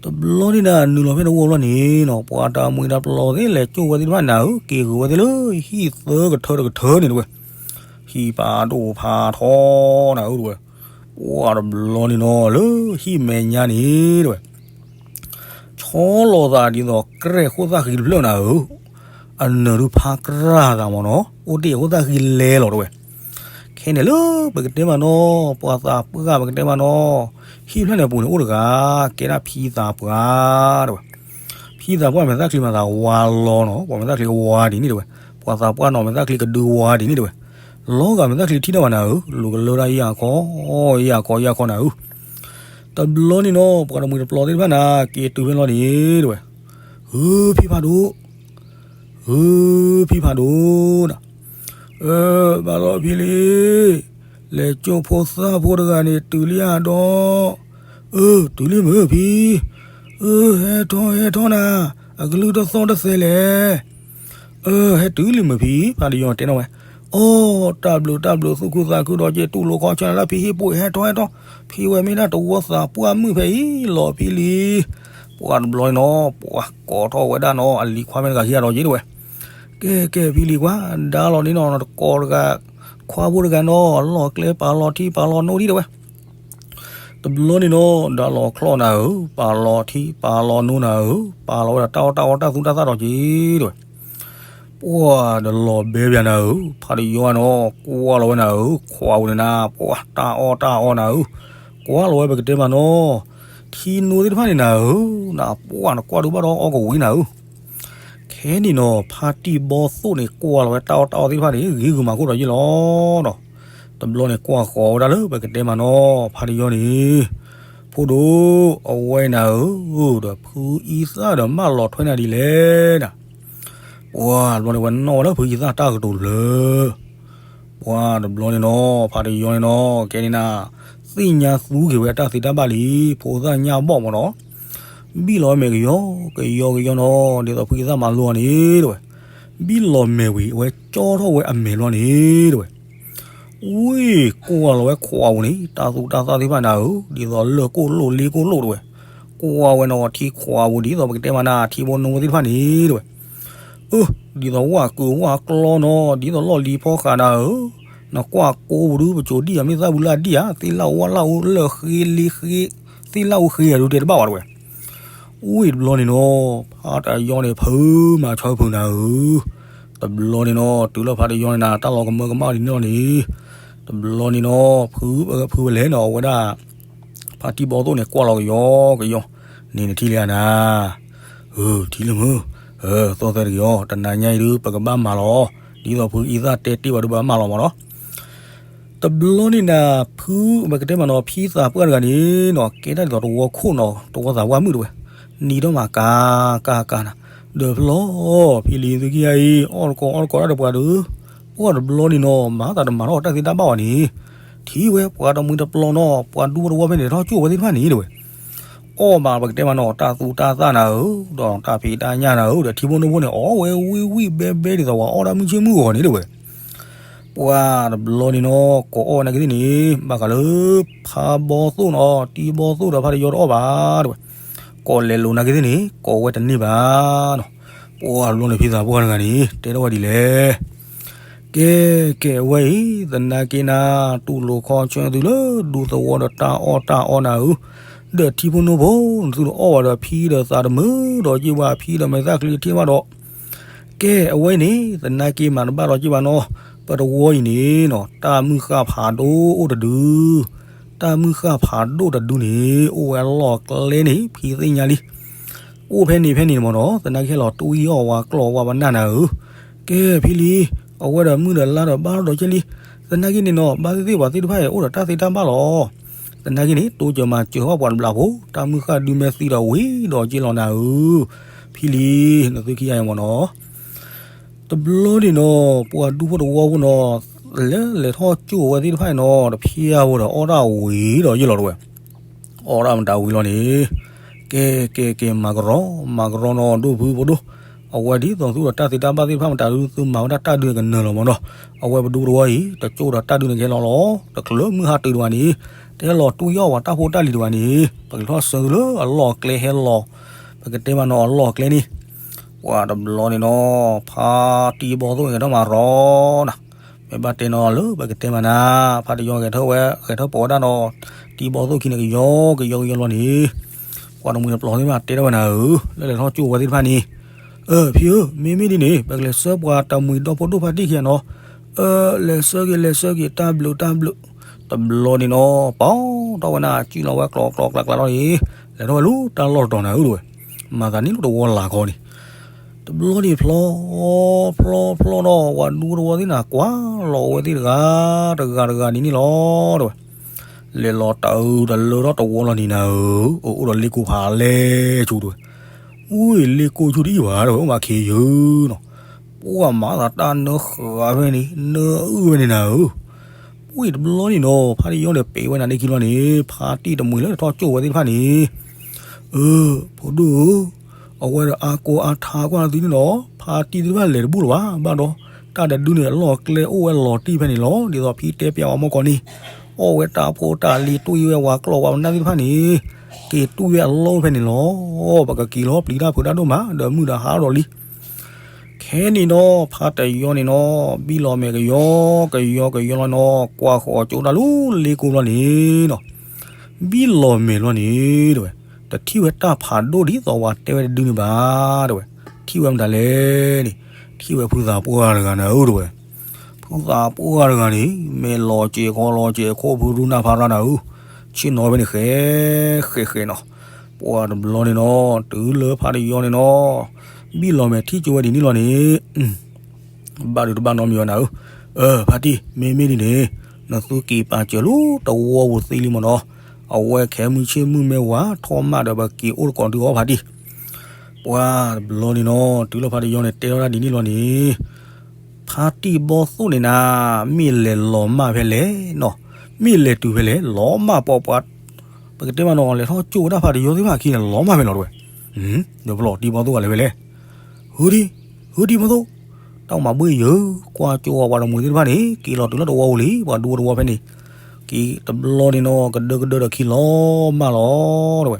ၤ, တဘျီန့ၣ်နၤ နုာ်လီၤဖဲတဝီဘျီန့ၣ်နီၤ ပှၤတမှံၤတပျီၤသ့ၣ်လဲၤကၠိၣ်ဝဲသ့ၣ်တဖၣ်နၤဧၢ က့ၤဂုာ်ဝဲသ့ၣ်လၢဟံၣ်သၢကထၢတကထၢန့ၣ်တဝဲ, ဟံၣ်ဖးဒိၣ်ဖးထီနၤဧၢတဝဲ, ပှၤတဘျီန့ၣ်နီၤ လၢဟံၣ်မဲာ်ညါန့ၣ်တဝဲ ဆီလီၤသးဒ်သိးကြဲၢ်ဃိၣ်သၣ်ဃံတဖျၢၣ်နၤဧၢ, အနၢၤဒုးဖးကြၢ်သးမ့ၢ်နီၤ အိၣ်တ့ၢ်ဃိၣ်သၣ်ဃံလဲလီၤတဝဲ, ခဲန့ၣ်လၢပကတဲမးနီၤ ပှၤသးပှၢ်ပကတဲမးနီၤ, ဟံၣ်ဖျၢၣ်န့ၣ်အပူၤန့ၣ်အိၣ်တဂၤ ကဲဒၣ်ဖံသးပှၢ်တဝဲ, ဖံသးပှၢ်မဲာ်သၣ်ချံမၤသးဝါလီၤနီၤ ပှၤမဲာ်သၣ်ချံဝါဒ်န့ၣ်တဝဲ, ပှၤသးပှၢ်နီၤမဲာ်သၣ်ချံကဒုဝါဒ်န့ၣ်တဝဲ, လီၤဂာ်မဲာ်သၣ်ချံထံၣ်တၢ်ဘၣ်နၤဧၢ လူၤကလၢတၢ်ယၢ်ခီ ယၢ်ခီယၢ်ခီနၤဧၢ, တဘျီန့ၣ်နီၤ ပှၤတမှံၤတပျီၤသ့ၣ်တဖၣ်နၤ က့ၤတုၤဖဲလီၤန့ၣ်တဝဲ, ဟုဖံဖးဒိၣ် ဟုဖံဖးဒိၣ်နၤ, ဘၣ်လီၤဖံလံ, လဲၤကၠိၣ်ဖိသၣ်ဖိတဂၤန့ၣ် တုၤလံဧါဒီး, အၢ တုၤလံမုၢ်ဖံ, အၢ ဟဲထီၣ်ဟဲထီၣ်နၤ, အကလုၢ်တသီၣ်တသဲလဲၣ်, အၢ ဟဲတုၤလံမုၢ်ဖံ ဖးတယီၤတဲနီၣ်ဝဲ, အီ တၢ်ဘျုးတၢ်ဘျုးသူၣ်ခုသးခုဒီးက့ၤ တူၢ်လိာ်ခီဆၢနၤလၢဖံဟံၣ်ပူၤ ဟဲထီၣ်ဟဲထီၣ်, ဖံဝဲမ့ၢ်ဒၣ်တဝီသးပှၢ်မုၣ်ဖဲအံၤလီၤဖံလံ, ပှၤတဘျီန့ၣ်နီၤ ပှၤကိးထီၣ်ဝဲဒၣ်နီၤ အလံၤခွါမ့ၢ်တဂၤဟံၣ်အါဒီးက့ၤတဝဲ, ကဲကဲဖံလံၤကွၢ် ဒါလီၤန့ၣ်နီၤ နတကိးတဂၤ ခွါဖိတဂၤနီၤ လီၢ်ကျဲပာ်လီၤထံပာ်လီၤနိဒံးတဝဲ, တဘျီန့ၣ်နီၤ ဒါလီၤချီၣ်နၤဧၢ ပာ်လီၤထံပာ်လီၤနိနၤဧၢ ပာ်လီၤဝဲဒၣ်တၢ်အီၣ်တၢ်အီတၢ်သူတၢ်သၣ်ဒီးက့ၤတဝဲ, ပှၤတလီၤဘဲဘၣ်နၤဧၢ ဖးတယီၤနၤ ကွၢ်လီၤဝဲနၤဧၢ ခွါဝဲန့ၣ်နၤ ပှၤတၢ်အီၣ်တၢ်အီနၤဧၢ, ကွၢ်လီၤဝဲပကတဲမးနီၤ, ထံနိသ့ၣ်တဖၣ်န့ၣ်နၤဧၢ, နပှၢ်နကွၢ်ဒုးဘၣ်ဒီးအီၣ်ကဝံၤနၤဧၢ, ခဲန့ၣ်နီၤ ဖါတံၢ်ဘီသိၣ်န့ၣ် ကွၢ်လီၤဝဲတၢ်အီၣ်တၢ်အီသ့ၣ်တဖၣ်န့ၣ် ဂ့ၤဂုာ်မၤခိၣ်ဒီးယ့ၢ်လီၤနီၤ, တဘျီန့ၣ်ကွၢ်ဃီၤဝဲဒၣ်လၢပကတဲမးနီၤ ဖးတယီၤန့ၣ်, ဖိဒိၣ် အဝဲနၤဧၢ, ဒီးဖုအံသၣ်ဒီးမၢလီၤထွဲနၤဒ်လဲၣ်နၤ ပှၤတဘျီန့ၣ်ဝဲနီၣ်ဝဲလၢဖုအံသၣ်တၢ်ကတိၤလၢ ပှၤတဘျီန့ၣ်နီၤ ဖးတယီၤန့ၣ်နီၤ ကဲန့ၣ်နၤ, သ့ၣ်ညါသူက့ၤဝဲတၢ်သ့တၢ်ဘၣ်လံ ဖိသၣ်ညၣ်ဘီၣ်မးနီၤ, ဘံၣ်လီၤဝဲမဲာ်ကယီကယီကယီနီၤ ဒ်သိးဖုအံသၣ်မၤလိအီၤန့ၣ်တဝဲ, ဘံၣ်လီၤမဲာ်ဝံၤ အဝဲကၠီထီၣ်ဝဲအမဲာ်ဘျီန့ၣ်တဝဲ ဝ့ၢ် ကွၢ်လီၤဝဲခွးပူၤန့ၣ် တၢ်သူတၢ်သၣ်သ့ၣ်တဖၣ်နၤဧၢ, ဒ်သိးလၢၢ်ကိၣ်လိၣ်လ့ကိၣ်လိၣ်တဝဲ, ကွၢ်ဝဲနီၤထံခွးပူၤ ဒ်သိးပကတဲမးနၤ ထံဖိနိဖိသ့ၣ်တဖၣ်န့ၣ်တဝဲ, အၢ ဒ်သိးဝၣ်ကုာ်ဝၣ်ကျီနီၤ ဒ်သိးလီၢ်လံၤဖီဃးနၤဧၢ, နကွၢ်ကိးပူၤဒု ပစိၤဒံၣ်ဧါ မ့ၢ်သၣ်ဘုလၢ်ဒံၣ်ဧါ သ့ၣ်လၣ်အိၣ်ဝၣ်လၣ်အိၣ်လၢၢ်ဃ့လ့ဃ့, သ့ၣ်လၣ်အိၣ်ဃ့ဧါဒုတဲတဘၣ်ဝဲတဝဲ ဝ့ၢ်တဘျီန့ၣ်နီၤ ဖါတယီန့ၣ် ဖုမၤဆီဖုနၤဧၢ, တဘျီန့ၣ်နီၤ တုၤလၢဖါတယီန့ၣ်နၤ တၢ်လီၤကမၢကမၣ်ဒ်န့ၣ်လီၤန့ၣ်, တဘျီန့ၣ်နီၤ ဖုဖုဝဲလဲၣ်နီၤ အဝဲဒၣ် ဖါတံၢ်ဘီသိၣ်န့ၣ် ကွၢ်လီၤကယီကယီ, န့ၣ်နထံၣ်လံဧါနၤ, ထံၣ်လံမုၢ်, သီၣ်သဲတက့ၤအီၤ တနၤညါအံၤဒု ပကဘၣ်မၤလီၤ, ဒ်သိးဖုအံသၣ်တဲတ့ၢ်ဘၣ်ဒု ပဘၣ်မၤလီၤမးနီၤ တဘျီန့ၣ်နၤ ဖု ပကတဲမးနီၤ ဖံသးပှၢ်တဂၤန့ၣ်နီၤ ကဲဒၣ်ဒ်သိးတဝီခိၣ်နီၤ တဝီသးပှၢ်မုၣ်တဝဲ, နံၤထီၣ်မးကၤကၤကၤနၤ, ဒီးဖျီ ဖံလံၤသုခံဂၤအံၤ အီၣ်တကိးအီၣ်တကိးတၢ်ဒီးပှၤဒီး, ပှၤတဘျီန့ၣ်နီၤ မၤသးတမၤထီၣ်တၢ်သ့တၢ်ဘၣ်ဘၣ်န့ၣ်, ထံၣ်ဝဲပှၤတမှံၤတပျီၤနီၤ ပှၤဒူဖိတဝီဖဲန့ၣ် ထီၣ်ကၠိၣ်ဝဲသ့ၣ်တဖၣ်န့ၣ်တဝဲ အီၣ်ဘၣ်ပကတဲမးနီၤ တၢ်သူတၢ်သၣ်နၤဧၢ, ဒီးတၢ်ဖံးတၢ်ညၣ်နၤဧၢ, ဒီးထံဖိနိဖိန့ၣ် အီၣ်ဝဲဝံၣ်ဝံၣ်ဘဲဘဲဒ်သိးပှၤအီၣ်ဒၣ်မုၢ်ဆ့ၣ်မုၢ်ဂီၤန့ၣ်တဝဲ, ပှၤတဘျီန့ၣ်နီၤ ကိးအီၣ်ဝဲနာ်က့သ့ၣ်န့ၣ် ဘၣ်ဃးလၢ ဖါဘီသိၣ်နီၤ တံၢ်ဘီသိၣ်ဒီးဖါတယီတအီၣ်ဘၣ်တဝဲ, ကိးလဲၤလိာ်နာ်က့သ့ၣ်န့ၣ် ကိးဝဲတန့ၢ်ဘၣ်နီၤ, ပှၤတဘျီန့ၣ်ဖံသးပှၢ်တဂၤန့ၣ် တဲထီၣ်ဝဲဒ်လဲၣ် ကဲ ကဲ အဝဲအံၤ သနာ်က့နၤ တူၢ်လိာ်ခီဆၢသုလၢ ဒူသဝီဒီးတၢ်အီၣ်တၢ်အီနၤဧၢ, ဒီးထံဖိနိဖိ နသုတအီၣ်ဘၣ်ဒီး ဖံဒီးသးတမုာ်ဒီးက့ၤဘၣ် ဖံဒီးမဲာ်သၣ်ချံထံၣ်ဘၣ်ဒီး, ကဲ အဝဲအံၤန့ၣ် သနာ်က့မၤတဘၣ်ဒီးက့ၤဘၣ်နီၤ, ပတဝီအံၤန့ၣ်နီၤ တၢ်မုၢ်ဃၢ်ဖးဒိၣ်အိၣ်တဒု, တၢ်မုၢ်ဃၢ်ဖးဒိၣ်တဒုန့ၣ် အိၣ်ဝဲအလီၢ်ကျဲန့ၣ် ဖံသ့ၣ်ညါလံ အိၣ်ဖဲန့ၣ်ဖဲန့ၣ်မ့ၢ်နီၤ သနာ်က့ဟဲလီၤတွံၢ်အီၣ်ဝဲကျီၢ်ဝဲပနၢ်နၤဧၢ, ကဲဖံလံၤ, အဝဲဒီးမုၢ်ဒီးလါဒီးဘၣ်ထီၣ်ဒီးကဲလံ, သနာ်က့န့ၣ်နီၤ ဘၣ်သ့ၣ်သ့ၣ်ပှၤသ့ၣ်တဖၣ်အံၤ အိၣ်ဒီးတၢ်သ့တၢ်ဘၣ်လီၤ, သနာ်က့န့ၣ် တိစၢၤမၤစၢၤဟီၣ်ပှၤတဘျီဖိ တၢ်မုၢ်ဃၢ်ဒုးမဲာ်သံဒီးဝံၤဒီးက့ၤလီၤနၤဧၢ, ဖံလံၤ နသုခံဂၤအံၤမ့ၢ်နီၤ တဘျီန့ၣ်နီၤ ပှၤဒူဖိတဝီဖိနီၤ လဲၤလဲၤထီၣ်ကၠိၣ်ဝဲသ့ၣ်တဖၣ်အံၤနီၤ တဖျါဝဲဒီးအီၣ်တၢ်ဝံၤဒီးယ့ၢ်လီၤတဝဲ, အီၣ်တၢ်မတၤဝံၤလီၤန့ၣ်, ကဲ ကဲ ကဲ မၤကရီ မၤကရီနီၤ ဒိၣ်ဖုဖိဒိၣ်, အဝဲဒ်သိးသုဒီးတၢ်သ့တၢ်ဘၣ်သ့ၣ်တဖၣ်မတၤဒုသုမၤဝဲဒၣ်တၢ်ဒုးကနၢၤလီၤမ့ၢ်နီၤ, အဝဲပဒူဖိတဝီအံၤ တကၠိၣ်ဒီးတၢ်ဒုးန့ၣ်ကဟဲလီၤလီၤ, တချုးမုၢ်ဟါတုၤဒံးဘၣ်န့ၣ်, တ တဟဲလီၤတူၢ်ယီၣ်ပှၤတၢ်ဖိတၢ်လံၤတဂၤန့ၣ် ပကလဲၤထီၣ်ဆၢသုလၢအလီၢ်အကျဲဟဲလီၤ, ပကတဲမးနီၤအလီၢ်အကျဲန့ၣ်, ပှၤတဘျီန့ၣ်နီၤ ဖါတံၢ်ဘီသိၣ်ဂဲၤထီၣ်မၤရီနၤ, မ့ၢ်ဘၣ်တဲနီၤလၢပကတဲမးနၤ, ဖါတယီဂဲၤထီၣ်ဝဲ ဂဲၤထီၣ်ပိာ်ဝဲဒၣ်နီၤ, တံၢ်ဘီသိၣ်ခံန့ၣ် ကယီကယီကယီလီၤန့ၣ်, ပှၤတမှံၤတပျီၤသ့ၣ်တဖၣ်တဲထီၣ်ဝဲနၤဧၢ, လၢလဲၤထီၣ်ကၠိဝဲသ့ၣ်တဖၣ်န့ၣ်, အၢ ဖံဧၢ, မ့မ့ၢ်ဒ်န့ၣ် ပကလဲၤဆှၢပှၤတမှံၤဒီဖိဒိၣ်ဖါတံၢ်ခံဂၤနီၤ, အၢ လဲၤဆှၢက့ၤ လဲၤဆှၢက့ၤ တၢ်ဘျုးတၢ်ဘျုး, တဘျီန့ၣ်နီၤ ပီၢ်ထီၣ်ဝဲနၤ စုၣ်လီၤဝဲကျီကျီကျါကျါလီၤန့ၣ်, လဲၤထီၣ်ဝဲလၢတၢ်လီၢ်တတီၤနၤဧၢတဝဲ, မၤသးန့ၣ်လၢတဝီလၢ်ခီန့ၣ်, တဘျီန့ၣ်ဖျီ ဖျီဖျီဒီး ပှၤဒူဖိတဝီသ့ၣ်နၤ ကွၢ်လီၤဝဲသ့ၣ်တဂၤ တဂၤတဂၤန့ၣ်န့ၣ်လီၤတဝဲ, လဲၤလီၤတၢ်အုးတလၢထီၣ်တဝီလီၤန့ၣ်နၤဧၢ, အိၣ်ဒီးလ့ကိဖးလဲၢ်ဆူတဝဲ, အူလ့ကိဆူတအံၤဘၣ်တဝဲ အိၣ်မးခ့ယုၢ်နီၤ, ပှၤမၤသးတၢ်နၢဃာ်ဖဲန့ၣ် နၢအုၣ်ဖဲန့ၣ်နၤဧၢ, ပှၤတဘျီန့ၣ်နီၤ ဖါတယီန့ၣ် ပ့ၤဝဲနၤဒ့ခံလီၤန့ၣ် ဖါတံၢ်တမှံၤလၢထီၣ်ကၠိဝဲသ့ၣ်တဖၣ်န့ၣ်, အၢ ဖိဒိၣ်ဧၢ, အဝဲဒီးအါကိးအါထါကွၢ်သုန့ၣ်နီၤ, ဖါတံၢ်သ့ၣ်တဖၣ်လဲၤတဘူၣ်လၢၤဘၣ်, ဘၣ်ဒီး တၢ်တဒုန့ၣ် အလီၢ်အကျဲအိၣ်ဝဲလီၤတံၢ်ဖဲန့ၣ်လီၤ, ဒ်သိးဖံတဲပျးဝဲမီၢ်ကီးန့ၣ်, အီၣ်ဝဲတၢ်ဖိတၢ်လံၤ တူၢ်ယံၤဝဲဝၤကျီၢ်ဝၤနၢ်သ့ၣ်တဖၣ်န့ၣ်, က့ၤတူၢ်ဝဲအလီၢ်ဖဲန့ၣ်လီၤ, ပကက့ၤလီၤပျံၤတၢ်ဖုးတၢ်ဒိၣ်မး ဒီးမုၢ်ဒီးဟါဒီးလံ ခဲန့ၣ်နီၤ ဖါတယီန့ၣ်နီၤ ဘံၣ်လီၤမဲာ်ကယီကယီကယီလီၤနီၤ ကွၢ်ဃီၤကၠိတၢ်လၢလ့ကိဘျီန့ၣ်နီၤ, ဘံၣ်လီၤမဲာ်လီၤန့ၣ် တဝဲ, တထံၣ်ဝဲတၢ်ဖးဒိၣ်ဒ်သိးဝဲတဲဝဲတဒုန့ၣ်ဘၣ် တဝဲ, ထံၣ်ဝဲမတၤလဲၣ်န့ၣ်, ထံၣ်ဝဲဖုသးပှၢ်တဂၤနၤဧၢတဝဲ, ဖုသးပှၢ်တဂၤန့ၣ် မဲာ်လီၤစဲးခီလီၤစဲးခိၣ်ဖုရူနၢ်ဖးရၣ်နၤဧၢ, ဆ့ၣ်နီၤဖဲန့ၣ်ဃဲဃဲဃဲနီၤ, ပှၤတဘျီန့ၣ်နီၤ တုၤလၢဖါတယီန့ၣ်နီၤ ဘံၣ်လီၤမဲာ်ထံၣ်ကၠိဝဲဒ်န့ၣ်လီၤန့ၣ်, ဘၣ်ဒုးတဘၣ်နီတမံၤဝဲနၤဧၢ, အၢ ဖါတံၢ် မ့မ့ၢ်ဒ်န့ၣ် နသုက့ၤပာ်စၢၤလၢတဝီပူၤသ့လံမ့ၢ်နီၤ, အဝဲခဲမုၢ်ဆ့ၣ်မုၢ်မ့ၢ်ဝါထီၣ်မးဒီးပက့ၤအိၣ်တကိးဒုးအီၤဖါတံၢ်, ပှၤတဘျီန့ၣ်နီၤ တုၤလၢဖါတယီန့ၣ်တဲထီၣ်ဒၣ်ဒ်န့ၣ်လီၤန့ၣ်, ဖါတံၢ်ဘီသိၣ်န့ၣ်နၤ မ့ၢ်လဲၤလီၤမၢ်ဖဲလဲၣ်နီၤ, မ့ၢ်လဲၤတုၤဖဲလဲၣ် လီၤမၢ်ပှၤပှၤ ပကတဲမးနီၤ လဲၤထီၣ်ကၠိဝဲဒၣ်ဖါတယီသ့ၣ်တဖၣ်အခံန့ၣ် လီၤမၢ်ဖဲလီၤတဝဲ, ဒီးပလီၤတံၢ်ဘီသိၣ်ဂၤလဲၤဖဲလဲၣ်, ဟုဒံ, ဟုဒံဘီသိၣ်, တၢ်မၤဘှ့ၣ်ယၢၤ ကွၢ်ကၠိအီၤပှၤတမှံၤသ့ၣ်တဖၣ်န့ၣ် က့ၤလီၤတုၤလၢတဝီပူၤလံ ပှၤဒူတဝီဖဲန့ၣ်, က့ၤတဘျီန့ၣ်နီၤ ကဒၢကဒၢဒီးခံလီၤမၢ်လီၤတဝဲ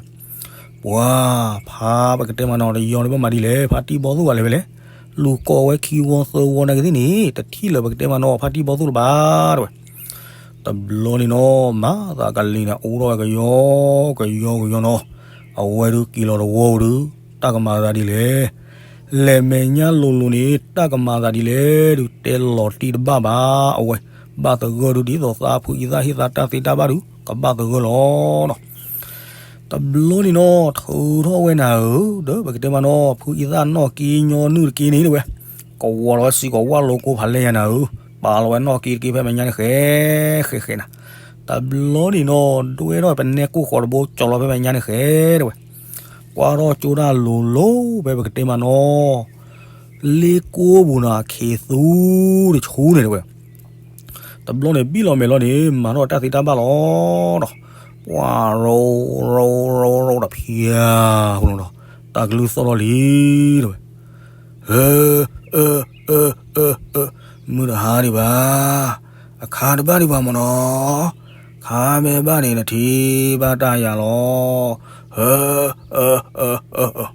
ပှၤဖါပကတဲမးနီၤ တယီန့ၣ်ဘၣ်မၤဒ်လဲၣ် ဖါတံၢ်ဘီသိၣ်ဂၤလဲၤဖဲလဲၣ်, လူၤကိးဝဲခံဝီသၢဝီနာ်က့ၤသ့ၣ်န့ၣ် တထံၣ်လၢၤပကတဲမးနီၤ ဖါတံၢ်ဘီသိၣ်လၢၤဘၣ်တဝဲ, တဘျီန့ၣ်နီၤ မၤသးကလံၤန့ၣ် အိၣ်ထီၣ်ဝဲကယီကယီကယီနီၤ, အဝဲဒုးက့ၤလီၤတဝီဒုး တၢ်ကမၤသးဒ်လဲၣ် လဲၤမဲာ်ညါလိၤလိၤန့ၣ် တၢ်ကမၤသးဒ်လဲၣ်ဒုး တဲလီၤတံၢ်တဘၣ်ဘၣ် အဝဲ, ဘၣ်သဂၢၢ်ဒုးဒ်သိးသးဖုအံသၣ်ဟ့ၣ်သးတၢ်သ့တၢ်ဘၣ်ဒုး ကဘၣ်သဂၢၢ်လီၤနီၤ. တဘျီန့ၣ်နီၤ ထုးထီၣ်ဝဲနၤဧၢ, ဒီးပကတဲမးနီၤ ဖုအံသၣ်နီၣ်က့ညီနုၢ်တက့န့ၣ်တဝဲ, ကဝီၤလီၤဝဲစံးကီးဝၣ်လိၤကိဖးလဲၢ်ညါနၤဧၢ, ပာ်လီၤဝဲနီၣ်က့တက့ဖဲမဲာ်ညါန့ၣ်ဃဲ, ဃဲဃဲနၤ. တဘျီန့ၣ်နီၤ ဒွဲၣ်ထီၣ်ပနဲၣ်ကိၢ်ဃီၤတဘိ ကၠီၤလီၤဖဲမဲာ်ညါန့ၣ်ဃဲတဝဲ ကွၢ်ထီၣ်ကၠိဒၣ်လိၤလိၤ ဖဲပကတဲမးနီၤ, လ့ကိပူၤနီၤ ခ့သူတဆူန့ၣ်တဝဲ, တဘျီန့ၣ် ဘံၣ်လီၤမဲာ်လီၤန့ၣ် မၤထီၣ်တၢ်သ့တၢ်ဘၣ်လီၤဒီး, ပှၤရိရိရိရိဒီးဖျါ, ဃိလီၤဒီး တၢ်ကလုၢ်သီၣ်ထီၣ်လံတဝဲ အၢ အၢ အၢ အၢ အၢ, မုၢ်တဟါဒံးဘၣ်, အခါတဘၣ်ဒံးဘၣ်မ့ၢ်နီၤ, ခါမ့ၢ်ဘၣ်န့ၣ် နထံၣ်ဘၣ်တၢ်ယၤလီၤ, အၢ အၢ အၢ အၢ,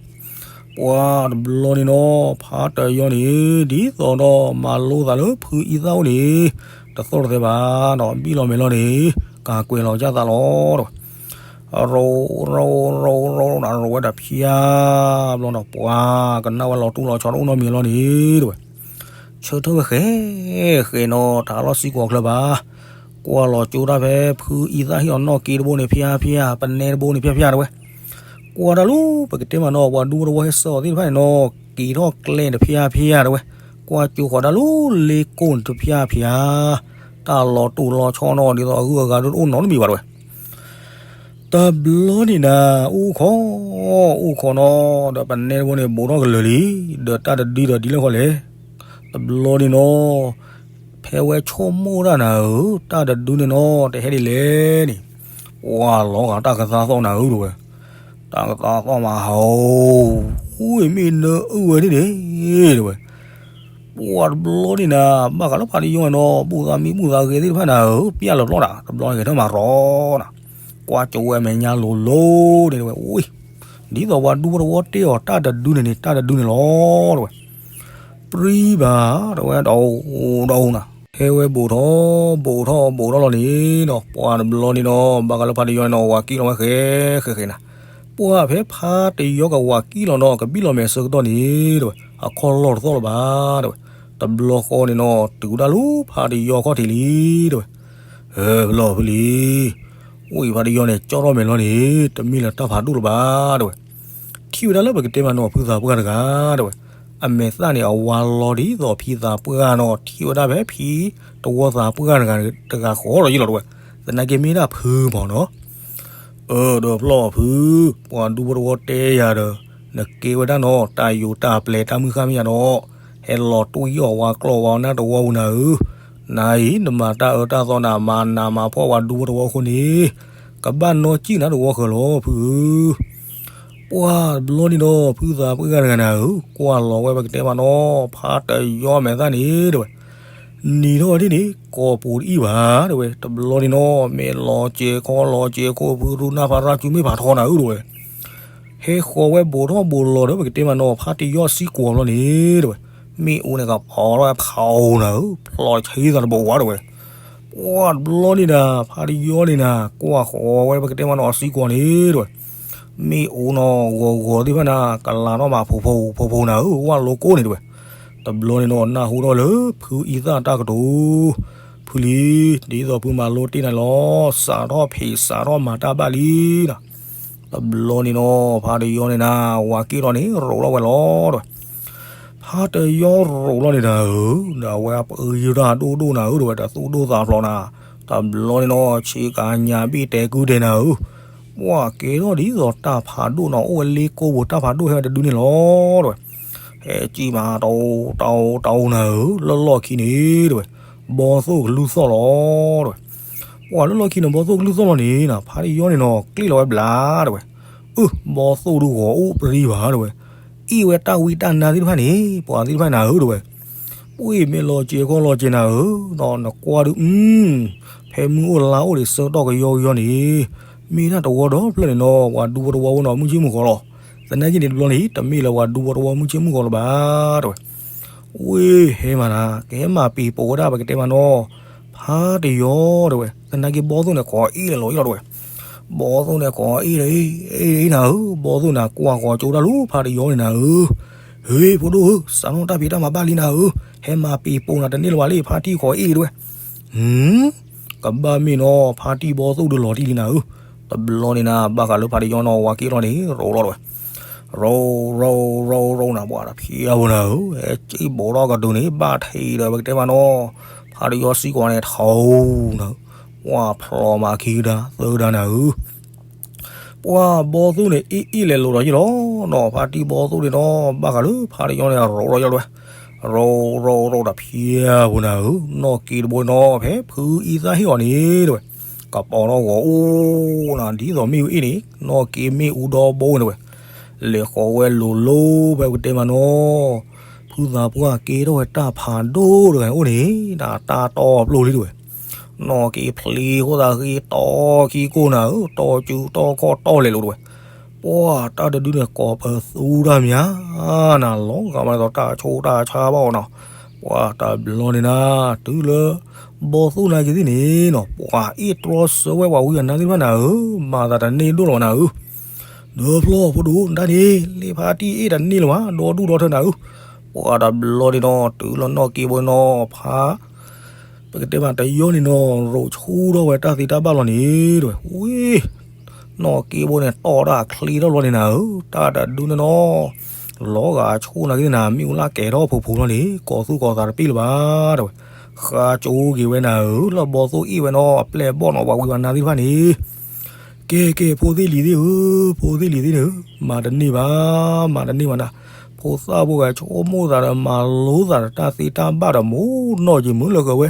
ပှၤတဘျီန့ၣ်နီၤ ဖါတယီန့ၣ် ဒ်သိးဒီးမၤလိသးလၢဖုအံသၣ်အိၣ်န့ၣ် တသီၣ်တသဲဘၣ်နီၤ, ဘံၣ်လီၤမဲာ်လီၤန့ၣ် ကၤကွဲးလီၤကၢ်သးလီၤဒီး ရိရိရိရိဒီး ရိဝဲဒီးဖျါဘျီဒီး ပှၤကနၣ်ဝဲလီၤတူၢ်လီၤဆီတအိၣ်နီတမံၤလီၤန့ၣ်တဝဲ, ဆၢထၢၣ်ဝဲဃဲဃဲနီၤ တၢ်လီၢ်စံၢ်ကီၢ်ချၢဘၣ်, ကွၢ်လီၤကၠိတၢ်ဖဲ ဖုအံသၣ်ဟ့ၣ်အီၤနီၣ်က့တဘိန့ၣ်ဖျါဖျါ ပနဲတဘိန့ၣ်ဖျါဖျါတဝဲ, ကွၢ်တၢ်လီၤ ပကတဲမးနီၤ ပှၤဒူဖိတဝီဟဲဆှၢအီၤသ့ၣ်တဖၣ်န့ၣ်နီၤ က့ၤထီၣ်ကျဲန့ၣ်တဖျါဖျါတဝဲ, ကွၢ်ကၠိဃီၤတၢ်လီၤ လ့ကိန့ၣ်တဖျါဖျါ, တၢ်လီၤတူၢ်လီၤဆီနီၤဒ်သိးအဂုၤအဂၤဒိၣ်တအိၣ်နီတမံၤဘၣ်တဝဲ တဘျီန့ၣ်နၤ အိၣ်ခိး အိၣ်ခိးနီၤ ဒီးပနဲတဘိန့ၣ် ဘူးထီၣ်ကလၢာ်လံ, ဒီးတၢ်တဒုဒီးဒ်လဲၣ်ဃီလဲၣ်, တဘျီန့ၣ်နီၤ ဖဲဝဲဆိကမိၣ်တၢ်နၤဧၢ, တၢ်တဒုန့ၣ်နီၤ တဟဲဒ်လဲၣ်န့ၣ်, ပှၤလီၤဂာ်တၢ်ကသါသီၣ်နၤဧၢတဝဲ, တၢ်ကသါသီၣ်မးဟးဧိၤ, မ့ၢ်နၢအုၣ်ဝဲဒ်န့ၣ်တဝဲ ပှၤတဘျီန့ၣ်နၤ ဘၣ်ဃးလၢဖါတယီန့ၣ်နီၤ ဘူၣ်သးမံဘူၣ်သးဂဲၤသ့ၣ်တဖၣ်နၤဧၢ, ပျၢ်လီၤပျီဒၣ် တဘျီန့ၣ်ဂဲၤထၢၣ်မးရီနၤ, ပှၢ်ကၠိဝဲအမဲာ်ညါလိၤလိၤန့ၣ်တဝဲ, ဝ့ၢ်, ဒ်သိးပှၤဒူဖိတဝီတဲအီၤ တၢ်တဒုန့ၣ်န့ၣ် တၢ်တဒုန့ၣ်လီၤတဝဲ. ပြံဘၣ်တဝဲ ဒီးအိၣ်ဒီးအိၣ်နၤ, ဟဲဝဲဘူးထီၣ်ဘူးထီၣ်ဘူးထီၣ်လီၤန့ၣ်ဒီး ပှၢ်တဘျီန့ၣ်ဒီး ဘၣ်ဃးလၢဖါတယီန့ၣ်ဒီး ဝၤကံၣ်လီၤဝဲဃဲဃဲဃဲနၤ. ပှၢ်ဖဲဖါတယီကဝၤကံၣ်လီၤဒီး ကဘံၣ်လီၤမဲာ်ဆၢကတီၢ်န့ၣ်တဝဲ, အခီၣ်လီၢ်တသီၣ်လၢၤဘၣ်တဝဲ. တဘျီဃီန့ၣ်ဒီး တုၤဒၣ်လၢဖါတယီခီၣ်ထံးလံတဝဲ. ဟဲဖဲလီၤဖုလံ, ဝံၤဖါတယီန့ၣ် ကၠီထီၣ်မဲာ်လီၤန့ၣ် တမ့ၢ်လၢတၢ်ဖးဒိၣ်လၢၤဘၣ်တဝဲ. ထံၣ်ဝဲဒၣ်လၢပကတဲမးနီၤ ဖုသးပှၢ်တဂၤတဝဲ, အမဲာ်သၣ်န့ၣ် အဝါလီၤဒ်သိးဖံသးပှၢ်နီၤ, ထံၣ်ဝဲဒၣ်ဖဲဖံတဝီသးပှၢ်တဂၤတဂၤဃီလီၤယံလီၤတဝဲ, သနာ်က့မ့ၢ်ဒၣ်ဖုမးနီၤ. အၢ ဒီးဖျီၣ်ဖု, ပှၤဒူဖိတဝီတဲယၤဒီး နကဲဝဲဒၣ်နီၤ တၢ်ယိၤတၢ်ပျဲၤတၢ်မုၢ်ဃၢ်မ့ၢ်ယါဒီး ဟဲလီၤတွံၢ်အီၣ်ဝါကျီၢ်ဝါနၢ်တဝီပူၤနၤဧၢ, နၤအံၤ နမၤတၢ်အၢတၢ်သီနၤ မၤနးမၤဖှီၣ်ပှၤဒူဖိတဝီအဃိန့ၣ် ကဘၣ်နီၣ်ကံၣ်နၤတဝီဃၢၤလီၤဖုဧၢ. ပှၢ်တဘျီန့ၣ်ဒီး ဖုသးပှၢ်တဂၤနၤဧၢ, ကွၢ်လီၤဝဲပကတဲမးနီၤ ဖါတယီမဲာ်သၣ်န့ၣ်တဝဲ, နံၤထီၣ်ဒ်န့ၣ် ကိးပူၤတအံၣ်ဘၣ်တဝဲ, တဘျီန့ၣ်နီၤ မ့ၢ်လီၤစဲၤခီလီၤစဲၤခိၣ် ဖုရူနၢ်ဖါရၣ်စုမ့ၢ်ဖးထီနၤဧၢတဝဲ. ဟဲဃီၤဝဲဘူးထီၣ်ဘူးလီၤဒီးပကတဲမးနီၤ ဖါတယီစံကွီၤဘျီန့ၣ်တဝဲ, မ့ၣ်အူန့ၣ်ကဖီထီၣ်ဝဲဖးအူနၤဧၢ, ဖျီၣ်ဆံသးတဘိဝါတဝဲ. ပှၢ်တဘျီန့ၣ်နၤ ဖါတယီန့ၣ်နၤ ကွၢ်ဃီၤဝဲပကတဲမးနီၤ အစံကွီၤန့ၣ်တဝဲ, မ့ၣ်အူနီၤ ဂီၤဂီၤသ့ၣ်တဖၣ်နၤ ကလၤထီၣ်မးဖိဖိဖိဖိနၤဧၢ ဝၣ်လိကိၣ်န့ၣ်တဝဲ. တဘျီန့ၣ်နီၤ နၢ်ဟူထီၣ်လၢဖုအံသၣ်တၢ်ကတိၤ, ဖုလံ, ဒ်သိးဖုမၤလိတ့ၢ်နၤလီၤ, စးထီၣ်ဖံးစးထီၣ်မၤတၢ်ဘၣ်လံနၤ. တဘျီန့ၣ်နီၤ ဖါတယီန့ၣ်နၤ ဝၤက့ၣ်ထီၣ်န့ၣ် ရိးထီၣ်ဝဲလီၤတဝဲ. ဖါတယီရိးလီၤန့ၣ်နၤဧၢ, ဒီးအဝဲအပၢယုၢ်တၢ်ဒိၣ်ဒိၣ်နၤဧၢ တဝဲ တသူၣ်ဒိၣ်သးဖျိးနၤ. တဘျီန့ၣ်နီၤ ဆ့ကၤညါဘ့ၣ်တဲကုၢ်တဲနၤဧၢ, ပှၢ်ကဲထီၣ်ဒ်သိးတၢ်ဖးဒိၣ်နီၤ အိၣ်ဝဲလ့ကိၢ်ပူၤ တၢ်ဖးဒိၣ်ဟဲဝဲတဒုန့ၣ်လီၤတဝဲ. ဟဲကံၣ်မးတအိၣ်တအိၣ်တအိၣ်နၤဧၢ, လၢလီၢ်ခံန့ၣ်တဝဲ, ဘီသိၣ်ကလုၢ်သီၣ်လီၤတဝဲ. ပှၢ်လၢလီၢ်ခံန့ၣ် ဘီသိၣ်ကလုၢ်သီၣ်လီၤန့ၣ်နၤ ဖါတယီန့ၣ်နီၤ ကျ့ၣ်လီၤဝဲဘျါတဝဲ. အၢ ဘီသိၣ်ဒုးဂီၤအိၣ်ပြံဘၣ်တဝဲ, အ့ၣ်ဝဲတၢ်ဝံတၢ်နါသ့ၣ်တဖၣ်န့ၣ် ပှၤသ့ၣ်တဖၣ်နၤဧၢတဝဲ. ပှ့ၤမ့ၢ်လီၤစဲၤခီလီၤစဲၤနၤဧၢ, ဒီးနကွၢ်ဒုး အု ဖဲမုၢ်အိၣ်လါအိၣ်ဒံးဆၢကတီၢ်ကယီကယီန့ၣ် မ့ၢ်ဒၣ်တဝီဒီဖျၢၣ်န့ၣ်နီၤ ပှၤဒူဖိတဝီဖိနီၤ မုၢ်ဆ့ၣ်မုၢ်ဂီၤလီၤ. သနာ်က့န့ၣ်တဘျီန့ၣ် တမ့ၢ်လၢပှၤဒူဖိတဝီမုၢ်ဆ့ၣ်မုၢ်ဂီၤလၢၤဘၣ်တဝဲ. ဝ့ၢ်ဟဲမးနၤ ကဟဲမၤပ့ၤပိာ်ဝဲဒၣ် ပကတဲမးနီၤ ဖါတယီတဝဲ. သနာ်က့ဘီသိၣ်န့ၣ် ကိးအ့ၣ်လၢလီၤအံၤလီၤတဝဲ. ဘီသိၣ်န့ၣ် ကိးအ့ၣ်လၢအ့ၣ်အ့ၣ်နၤဧၢ, ဘီသိၣ်န့ၣ်ကိးကၠိတၢ်လၢဖါတယီန့ၣ်နၤဧၢ, ဟ့ ဖိဒိၣ်ဧၢ, စးထီၣ်တၢ်ဖံးတၢ်မၤဘၣ်လံနၤဧၢ, ဟဲမၤပ့ၤပိာ်နၤတန့ၢ်လၢၤဘၣ်လံ ဖါတံၢ်ကိးအ့ၣ်တဝဲ. ဟူ ကဘၣ်မ့ၢ်နီၤ ဖါတံၢ်ဘီသိၣ်ဒုးလီၤတံၢ်လံနၤဧၢ. တဘျီန့ၣ်နၤ ဘၣ်ဃးလၢဖါတယီနီၤ ဝၤက့ၣ်ထီၣ်န့ၣ် ရိးလီၤတဝဲ. ရိးရိးရိးရိးနၤ ပှၤတဖျဲးအါဖိနၤဧၢ, ဟဲကံၣ်ဘူးထီၣ်ကဒုးန့ၣ် ဘၣ်ထံးဒီး ပကတဲမးနီၤ ဖါတယီစံကွီၤန့ၣ် ထီနၤဧၢ, ပှၤဖျိးမးခံကဒါသၢကဒါနၤဧၢ. ပှၤဘီသိၣ်န့ၣ် အ့ၣ်အ့ၣ်လဲၤလိာ်ဒီးယ့ၢ်လီၤနီၤ, ဖါတံၢ်ဘီသိၣ်န့ၣ်နီၤ ဘၣ်ဃးလၢဖါတယီန့ၣ် ရိးလီၤယ့ၢ်လီၤဝဲ. ရိးရိးရိးတဖျဲးအါဖိနၤဧၢ, နီၢ်က့တဘိနီၤ ဖဲဖုအံသၣ်ဟ့ၣ်အီၤန့ၣ်တဝဲ, ကပီၤထီၣ်ဂီၤအိၣ်နၤ ဒ်သိးမ့ၣ်အူအ့ၣ်န့ၣ် နီၢ်က့မ့ၣ်အူဒီဘိန့ၣ်တဝဲ. လဲၤဃီၤဝဲလိၤလိၤဖဲပကတဲမးနီၤ ဖုသးပှၢ်ကဲထီၣ်ဝဲတၢ်ဖးဒိၣ်တဂၤအိၣ်န့ၣ် တၢ်တီပျိၢ်လံတဝဲ. နီၢ်က့ဖျ့ဃိသးဃ့တီခံကိၢ်နၤဧၢ, တီစုတီခီၣ်တီလဲၤလိာ်တဝဲ. ပှၤတၢ်တဒုန့ၣ် ကိးပသူတၢ်မးနၤ, လီၤဂာ်မးဒ်သိးတၢ်ဆိၣ်တၢ်ဆါဘၣ်အီၤနီၤ. ပှၤတဘျီန့ၣ်နၤ တုၤလၢ ဘီသိၣ်နာ်က့ၤသ့ၣ်န့ၣ်နီၤ ပှၤအ့ၣ်တြီဆၢဝဲပှၤဝံအနါသ့ၣ်တဖၣ်နၤဧၢ, မၤသးတန့ၢ်ဒိၣ်လီၤနၤဧၢ. ဒီးဖျီၣ်ဖိဒိၣ် တၢ်န့ၣ် လ့ဖါတံၢ်အ့ၣ်တန့ၢ်လၢၤဘၣ် ဒီဒူၣ်ဒီထၢနၤဧၢ. ပှၤတဘျီန့ၣ်နီၤ တုၤလၢနီၢ်က့ဘိနီၤ ဖါ ပကတဲမးတယီန့ၣ်နီၤ ရိးဆူၣ်ထီၣ်ဝဲတၢ်သ့တၢ်ဘၣ်လီၤန့ၣ်တဝဲ. ဝ့ၢ် နီၢ်က့ဘိန့ၣ် တီၢ်တၢ်ချ့ထီၣ်လီၤန့ၣ်နၤဧၢ, တၢ်တဒုန့ၣ်နီၤ လီၤဂာ်ဆိၣ်နာ်က့ၤနၤ မ့ၣ်အူလၢကဲၤထီၣ်ဖိဖိလီၤန့ၣ် ကိးသူၣ်ကိးသးတပ့ၢ်လၢၤဘၣ်တဝဲ. ဃါကၠိက့ၤဝဲနၤဧၢ, လၢဘီသိၣ်အ့ၣ်ဝဲနီၤ အပျဲၢ်အဘီၣ်နီၤ ပှၤဝံပှၤနါသ့ၣ်တဖၣ်န့ၣ် ကဲကဲ ဖိသ့ၣ်လံၤသ့ၣ်ဧၢ, ဖိသ့ၣ်လံၤသ့ၣ်န့ၣ်ဧၢ, မၤတန့ၢ်ဘၣ်, မၤတန့ၢ်ဘၣ်နၤ. ဖိသၣ်ဖိဂၤဆိကမိၣ်သးဒီးမၤလိသးဒီးတၢ်သ့တၢ်ဘၣ်ဒီး မိၢ်နီၢ်က့ၤမုၢ်လၢဃၢၤဝဲ,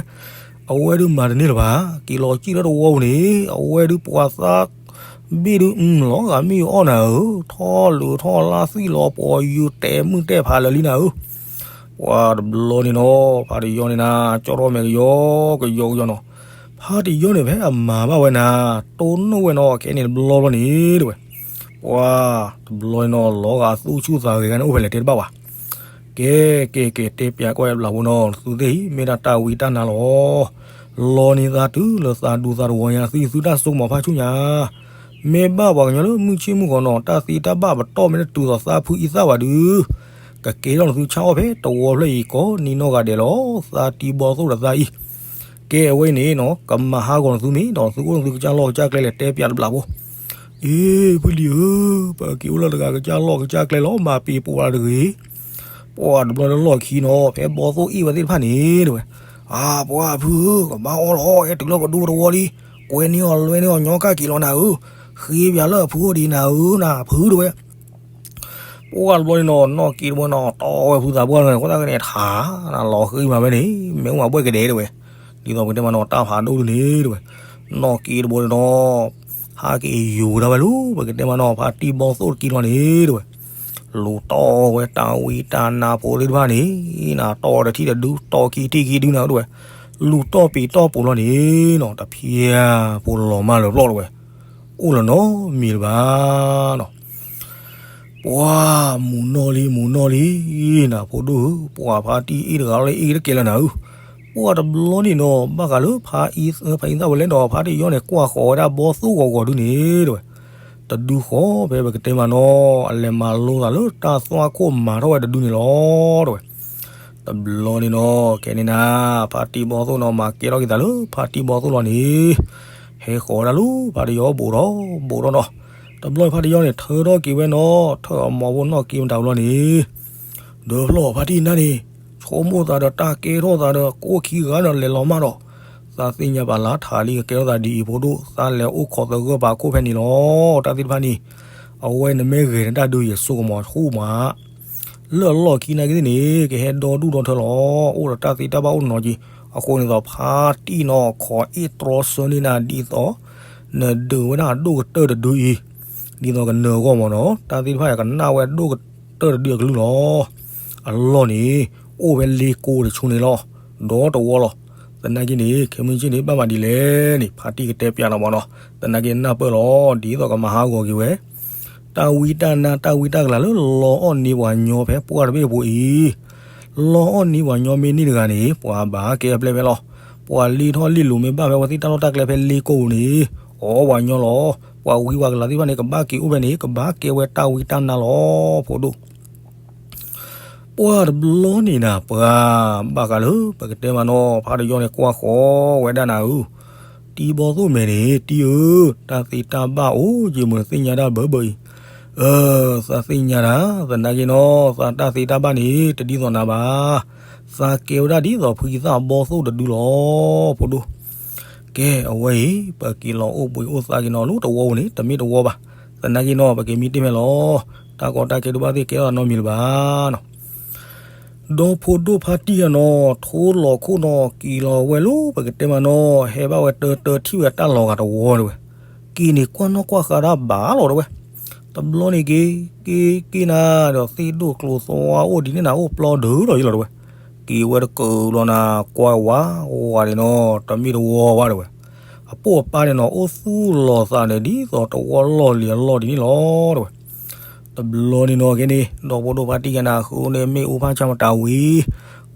အဝဲဒုးမၤတန့ၢ်လၢၤဘၣ်. က့ၤလီၤစံၣ်လၢတဝီပူၤန့ၣ် အဝဲဒုးပှၤသးဘ့ၣ်ဒုး လီၤဂာ်မ့ၣ်အူအီၣ်နၤဧၢ, ထီၣ်လုးထီၣ်လါသံၣ်လီၤ ပှၤယူၤတဲာ်မုၢ်တဲာ်ဖးလၢာ်လံနၤဧၢ. ပှၤတဘျီန့ၣ်နီၤ ဖါတယီန့ၣ်နၤ ကၠီထီၣ်မဲာ်ကယီကယီကယီနီၤ. ဖါတယီန့ၣ်ဖဲအမၤဘၣ်ဝဲနၤ, တိၢ်နီၣ်ဝဲနီၤ ခဲန့ၣ်တဘျီဘျီန့ၣ် တဲဝဲ, ပှၤတဘျီန့ၣ်နီၤ လီၤဂာ်သူၣ်ဆူၣ်သးဂဲၤဂၤန့ၣ် အိၣ်ဖဲလဲၣ်တဲတဘၣ်ဘၣ်. ကဲ ကဲ ကဲ တဲပၠးကွၢ်ယဘျးဖိနီၤ သုသ့ၣ်အံၤ မ့ၢ်ဒၣ်တၢ်ဝံတၢ်နါလီၤ. လီၤန့ၢ်သးတုၤလၢသးဒူသးတဝီညါ သံသုတၢ်စိကမီၤဖးဆူညါ မ့ၢ်ဘၣ်ပှၤကညီလၢမုၢ်ဆ့ၣ်မုၢ်ဂီၤနီၤ တၢ်သ့တၢ်ဘၣ်ပတီၢ်မ့ၢ်တတုၤသိးသးဖုအံသၣ်ဘၣ်ဒုး, ကကဲထီၣ်နသုဆၣ်အီၣ်ဖဲတဝီဖျၢၣ်အံၤ ကိးနံၤနီၢ်ဂၤဒဲးလီၤ. သးတံၤဘီသိၣ်ဒီးသးအံၤ, ကဲအဝဲအံၤန့ၣ်နီၤ ကမၤဟးဂီၤနသုမ့ၢ်ဒီး သုအိၣ်နသုကစၢ်လီၢ်ကစၢ်ကျဲလဲၣ် တဲပၠးတဘျးဖိ. အ့ ဖုလံၤဧၢ, ပက့ၤအိၣ်လၢတဂၤကစၢ်လီၢ်ကစၢ်ကျဲလီၤ မၤပ့ၤပိာ်ဝဲတဂ့ၤ. ပှၤတဘျီလၢလီၢ်ခံနီၤ ဖဲဘီသိၣ်အ့ၣ်ဝဲသ့ၣ်တဖၣ်န့ၣ် တဲဝဲ, အါ ပှၤဖုဧၢ ကဘၣ်အီၣ်လီၤ ဟဲတုၤလၢပဒူသဝီလံ, ကွဲန့ၢ်အီၤလွဲန့ၢ်အီၤညီကၢ်က့ၤလီၤနၤဧၢ, ဃ့ပၠးလၢအဖုအိၣ်ဒံးနၤဧၢ နၤဖုတဲဝဲ. ပှၤတဘျီန့ၣ်နီၤ နီၢ်က့တဘိနီၤ တီဝဲဖုသးပှၢ်န့ၣ် ဃိသတးကန့ၣ်ထး လီၤဃ့မးဝဲန့ၣ် မ့ၢ်အိၣ်မးဘှဲၣ်ကဒဲတဲဝဲ, ဒ်သိးပကတဲမးနီၤ တၢ်ဖးဒိၣ်ဒုန့ၣ်တဲဝဲ, နီၢ်က့တဘိန့ၣ်နီၤ ဟးက့ၤယူၤဒၣ်ဝဲလၢ ပကတဲမးနီၤ ဖါတံၢ်ဘီသိၣ်တက့တဘိန့ၣ်တဲဝဲ, လူၤတီၢ်ဝဲတၢ်ဝံတၢ်နါဖိသ့ၣ်တဖၣ်န့ၣ် နၤတီၢ်ဝဲတထံၣ်တဒု တီၢ်ခံထံၣ်ခံဒုနၤတဲဝဲ, လူၤတီၢ်ပံၤတီၢ်ပူၤလီၤန့ၣ်နီၤ တဖျၢၣ်ဖိလီၤမၢ်လၢပျီၢ်တဲဝဲ, အိၣ်လၢၤနီတမံၤလၢၤဘၣ်နီၤ. ပှၤမူၤနီၢ်လံ မူၤနီၢ်လံ နၤဖိဒိၣ်ဧၢ, ပှၤဖါတံၢ်အ့ၣ်တဂၤလီၤလၢအ့ၣ်တကဲလၢၤနၤဧၢ, ပှၤတဘျီန့ၣ်နီၤ ဘၣ်ဃးလၢဖါအံသၣ်ဝဲလဲၣ်ဒီး ဖါတံၢ်ယီန့ၣ် ကွၢ်ဃီၤဝဲဒၣ်ဘီသိၣ်ဂီၤဂီၤဒုန့ၣ်တဲဝဲ, တဒုဃီဖဲပကတဲမးနီၤ အလဲၤမၤလိသးလၢတၢ်သွၣ်ခိၣ်မၤထီၣ်ဝဲတဒုန့ၣ်လီၤ တဲဝဲ. တဘျီန့ၣ်နီၤ ခဲန့ၣ်နၤ ဖါတံၢ်ဘီသိၣ်နီၤ မၤကဲထီၣ်က့ၤသးလၢဖါတံၢ်ဘီသိၣ်လီၤန့ၣ် ဟဲဃီၤဝဲဒၣ်လၢဖါတံၢ်ယီဘူးဒီးဘူးဒီးနီၤ, တဘျီဖါတံၢ်ယီန့ၣ် ထၢထီၣ်က့ၤဝဲနီၤ ထၢအမိၢ်ဖိနီၢ်က့မတၤဝဲလီၤန့ၣ် ဒီးဖျီၣ်ဖါတံၢ်နါန့ၣ် ဆိကမိၣ်သးဒီးတၢ်ကဲထီၣ်သးဒီး ကိၣ်ခံဂၤဒီးလဲၤလီၤမးဒီး သးသ့ၣ်ညါပာ်လၢထးလံ ကကဲထီၣ်သးဒ်အံၤဖိဒိၣ် သးလဲၤအိၣ်ခိးသဂၢၢ်ပာ်ခိၣ်ဖဲန့ၣ်လီၤ တၢ်သ့ၣ်တဖၣ်န့ၣ်, အဝဲနမ့ၢ်ဂဲၤနတၢ်ဒုးယဆိကမိၣ်ဆူၣ်မး လၢအလီၢ်ခံနာ်က့သ့ၣ်န့ၣ် ကဟဲဒီဒူၣ်ဒီထၢလီၤ အိၣ်ဒီးတၢ်သ့တၢ်ဘၣ်အိၣ်နီၤက့ၤ, အဃိန့ၣ်သိးဖါတံၢ်နီၤ ခိးအ့ၣ်တြီဆၢန့ၢ်နၤဒ်သိး နဒုးဝဲဒၣ်အဒိၣ်ကတၢၢ်တဒုအံၤ, ဒ်သိးကနၢၤအဂီၢ်မးနီၤ တၢ်သ့ၣ်တဖၣ်ကနၣ်ဝဲအဒိၣ်ကတၢၢ်တဒုအကလုၢ်လီၤ. အလီၢ်န့ၣ် အိၣ်ဝဲလ့ကိတဆူန့ၣ်လီၤ, ဒီတဝီလီၤ. သနာ်က့န့ၣ် ခဲမုၢ်ဆ့ၣ်န့ၣ် ဘၣ်မၤဒ်လဲၣ်န့ၣ် ဖါတံၢ်ကတဲပျးလီၤမးနီၤ, သနာ်က့နၢ်ပၢၢ်လီၤ ဒ်သိးကမၤဟးဂီၤက့ၤဝဲ တၢ်ဝံတၢ်နါ တၢ်ဝံတၢ်ကလၤလၢလီအီၣ်န့ၢ်ပှၤညီဖဲပှၢ်တဘ့ၣ်အပူၤအံၤ, လီအီၣ်န့ၢ်ပှၤညီမ့ၢ်န့ၢ်တဂၤန့ၣ် ပှၤဘၣ်ကဲအပျဲၢ်ဖဲလီၤ. ပှၤလ့ထီၣ်လ့လိၤမ့ၢ်ဘၣ်ဖဲဝဲသ့ၣ်တၢ်လီၢ်တၢ်ကျဲဖဲလ့ကိပူၤန့ၣ် အီပှၤညီလီၤ. ပှၤဝံပှၤကလၤသ့ၣ်တဖၣ်န့ၣ် ကဘၣ်က့ၤအိၣ်ဖဲန့ၣ် ကဘၣ်ကဲဝဲတၢ်ဝံတၢ်နါလီၤ ဖိဒိၣ် ပှၤတဘျီန့ၣ်နၤ ပှၤဘၣ်ဃးလၢ ပကတဲမးနီၤ ဖါတယီန့ၣ် ကွၢ်ဃီၤဝဲဒၣ်နၤဧၢ, တံၤဘီသိၣ်မဲာ်န့ၣ် တံၤဧၢ, တၢ်သ့တၢ်ဘၣ်အိၣ်က့ၤမုၢ်သ့ၣ်ညါတၢ်ဘၢဘၢအံၤ, အၢ သးသ့ၣ်ညါတၢ် သနာ်က့နီၤ သးတၢ်သ့တၢ်ဘၣ်န့ၣ် တဒ်သိးနၤဘၣ်, သးကဲဝဲဒၣ်ဒ်သိးဖုယသၣ်ဘီသိၣ်တဒုလီၤ ဖိဒိၣ် ကဲ အဝဲအံၤ ပက့ၤလီၤအိၣ်ဘှံးအိၣ်သါက့ၤနီၤ လၢတဝီပူၤန့ၣ် တမ့ၢ်တဝီဘၣ်. သနာ်က့နီၤ ပက့ၤမံတ့ၢ်ဖဲလီၤ. တၢ်ကီတၢ်ခဲတဘၣ်သ့ၣ်ကဲထီၣ်သးနီတမံၤလၢၤဘၣ်နီၤ. ဒီဖိဒိၣ်ဖါတံၢ်ယီနီၤ ထိလီၤခိၣ်နီၤ က့ၤလီၤဝဲလၢ ပကတဲမးနီၤ ဟဲဘၣ်ဝဲတၢတၢထံၣ်ဝဲတၢ်လီၤဂာ်တဝီတဲဝဲ, က့ၤန့ၣ်ကွၢ်နီၣ်ကွၢ်ဃါတၢ်ဘၣ်လီၤတဲဝဲ. တဘျီန့ၣ်က့ၤ က့ၤက့ၤနၤ ဒီးသ့ၣ်ဒိၣ်ကျိၤသွါအိၣ်ဒ်န့ၣ်နၤအိၣ်ပျီဒုးဒီးယလီၤတဲဝဲ. က့ၤဝဲတကၢၢ်လီၤနၤ ကွၢ်ဝးဝးန့ၣ်နီၤ တမ့ၢ်တဝီဘၣ်တဲဝဲ. အပိၢ်အပၢ်န့ၣ်နီၤ အိၣ်သူၣ်လီၤသးန့ၣ် ဒ်သိးတဝီလီၢ်လံၤအလီၢ်ဒ်န့ၣ်လီၤတဲဝဲ. တဘျီန့ၣ်နီၤ ခဲန့ၣ် ဒီဖိဒိၣ်ဖါတံၢ်ယီနၤ ဃုန့ၢ်မ့ၣ်အူဖးဆါမတၤဝံၤ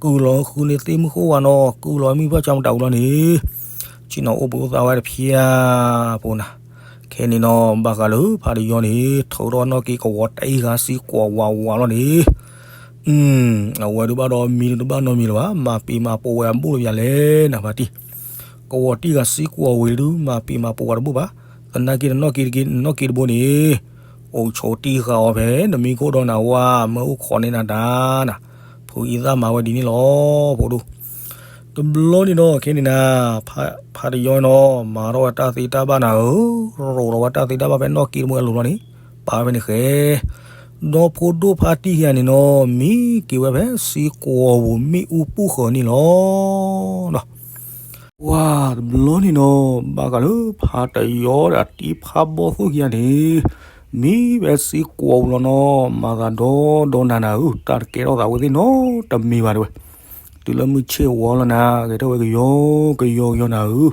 ကုၢ်လီၤဃုန့ၢ်သ့ၣ်မုၢ်ဃိဝါနီၤ ကုၢ်လီၤမ့ၣ်ဖးဆါမတၤဝံၤလီၤန့ၣ် ဆ့ၣ်နီၤအိၣ်ဘှံးအိၣ်သါဝဲတဖၠၣ်ဖိနၤ. ခဲန့ၣ်နီၤ ဘၣ်ဃးလၢဖါတယီန့ၣ် ထုးထီၣ်နီၣ်က့ၤကဝီၤတံၢ်ဂၤစ့ၢ်ကီးဝးဝးလီၤန့ၣ် အဝဲဒုးဘၣ်ဒီးမံတဘၣ်နီတမံၤလၢၤဘၣ် မၤပ့ၤမၤပိာ်ဝဲအဘူၣ်တပျၢ်လဲၣ်နၤဖါတံၢ်. ကဝီၤတံၢ်ဂၤစ့ၢ်ကီးဝံၤဒုး မၤပ့ၤမၤပိာ်ဝဲတဘူၣ်ဘၣ်. သနာ်က့တနီၣ်က့ၤတက့ၤ နီၣ်က့ၤတဘိန့ၣ် အိၣ်ဆိးတံၢ်ဃာ်အီၤဖဲ နမံခိၣ်ဒီးနဝၤ မၢအိၣ်ခိးန့ၢ်နၤတၢ်နၤ. ဖုအံသၣ်မၤဝဲဒ်န့ၣ်လီၤ ဖိဒိၣ်. တဘျီန့ၣ်ဒီး ခဲန့ၣ်နၤ ဖါတယီနီၤ မၤထီၣ်ဝဲတၢ်သ့တၢ်ဘၣ်နၤဧၢ, ရိးထီၣ်ဝဲတၢ်သ့တၢ်ဘၣ်ဖဲနီၣ်က့ၤတဘိအလိၤလီၤန့ၣ် ပာ်ဝဲဖဲန့ၣ်ဃဲ ဒီဖိဒိၣ်ဖါတံၢ်ယီန့ၣ်နီၤ မံက့ၤဝဲဖဲစ့ၢ်ကီးဝံၤမ့ၣ်အူပူၤဃၢၤန့ၣ်လီၤ. ပှၤတဘျီန့ၣ်နီၤ ဘၣ်ဃးလၢဖါတယီဒီးတံၤဖါဘီသိၣ်ခံဂၤန့ၣ် မံဖဲစ့ၢ်ကီးဝံၤလီၤနီၤ မၤသးဒီဒီနၤနၤဧၢ, တၢ်တကဲထီၣ်သးဝဲသ့ၣ်နီတမံၤဘၣ်တဲဝဲ. တုၤလၢမုၢ်ဆ့ၣ်ဝီလီၤနၤ ဂဲၤထီၣ်ဝဲကယီကယီကယီနၤဧၢ.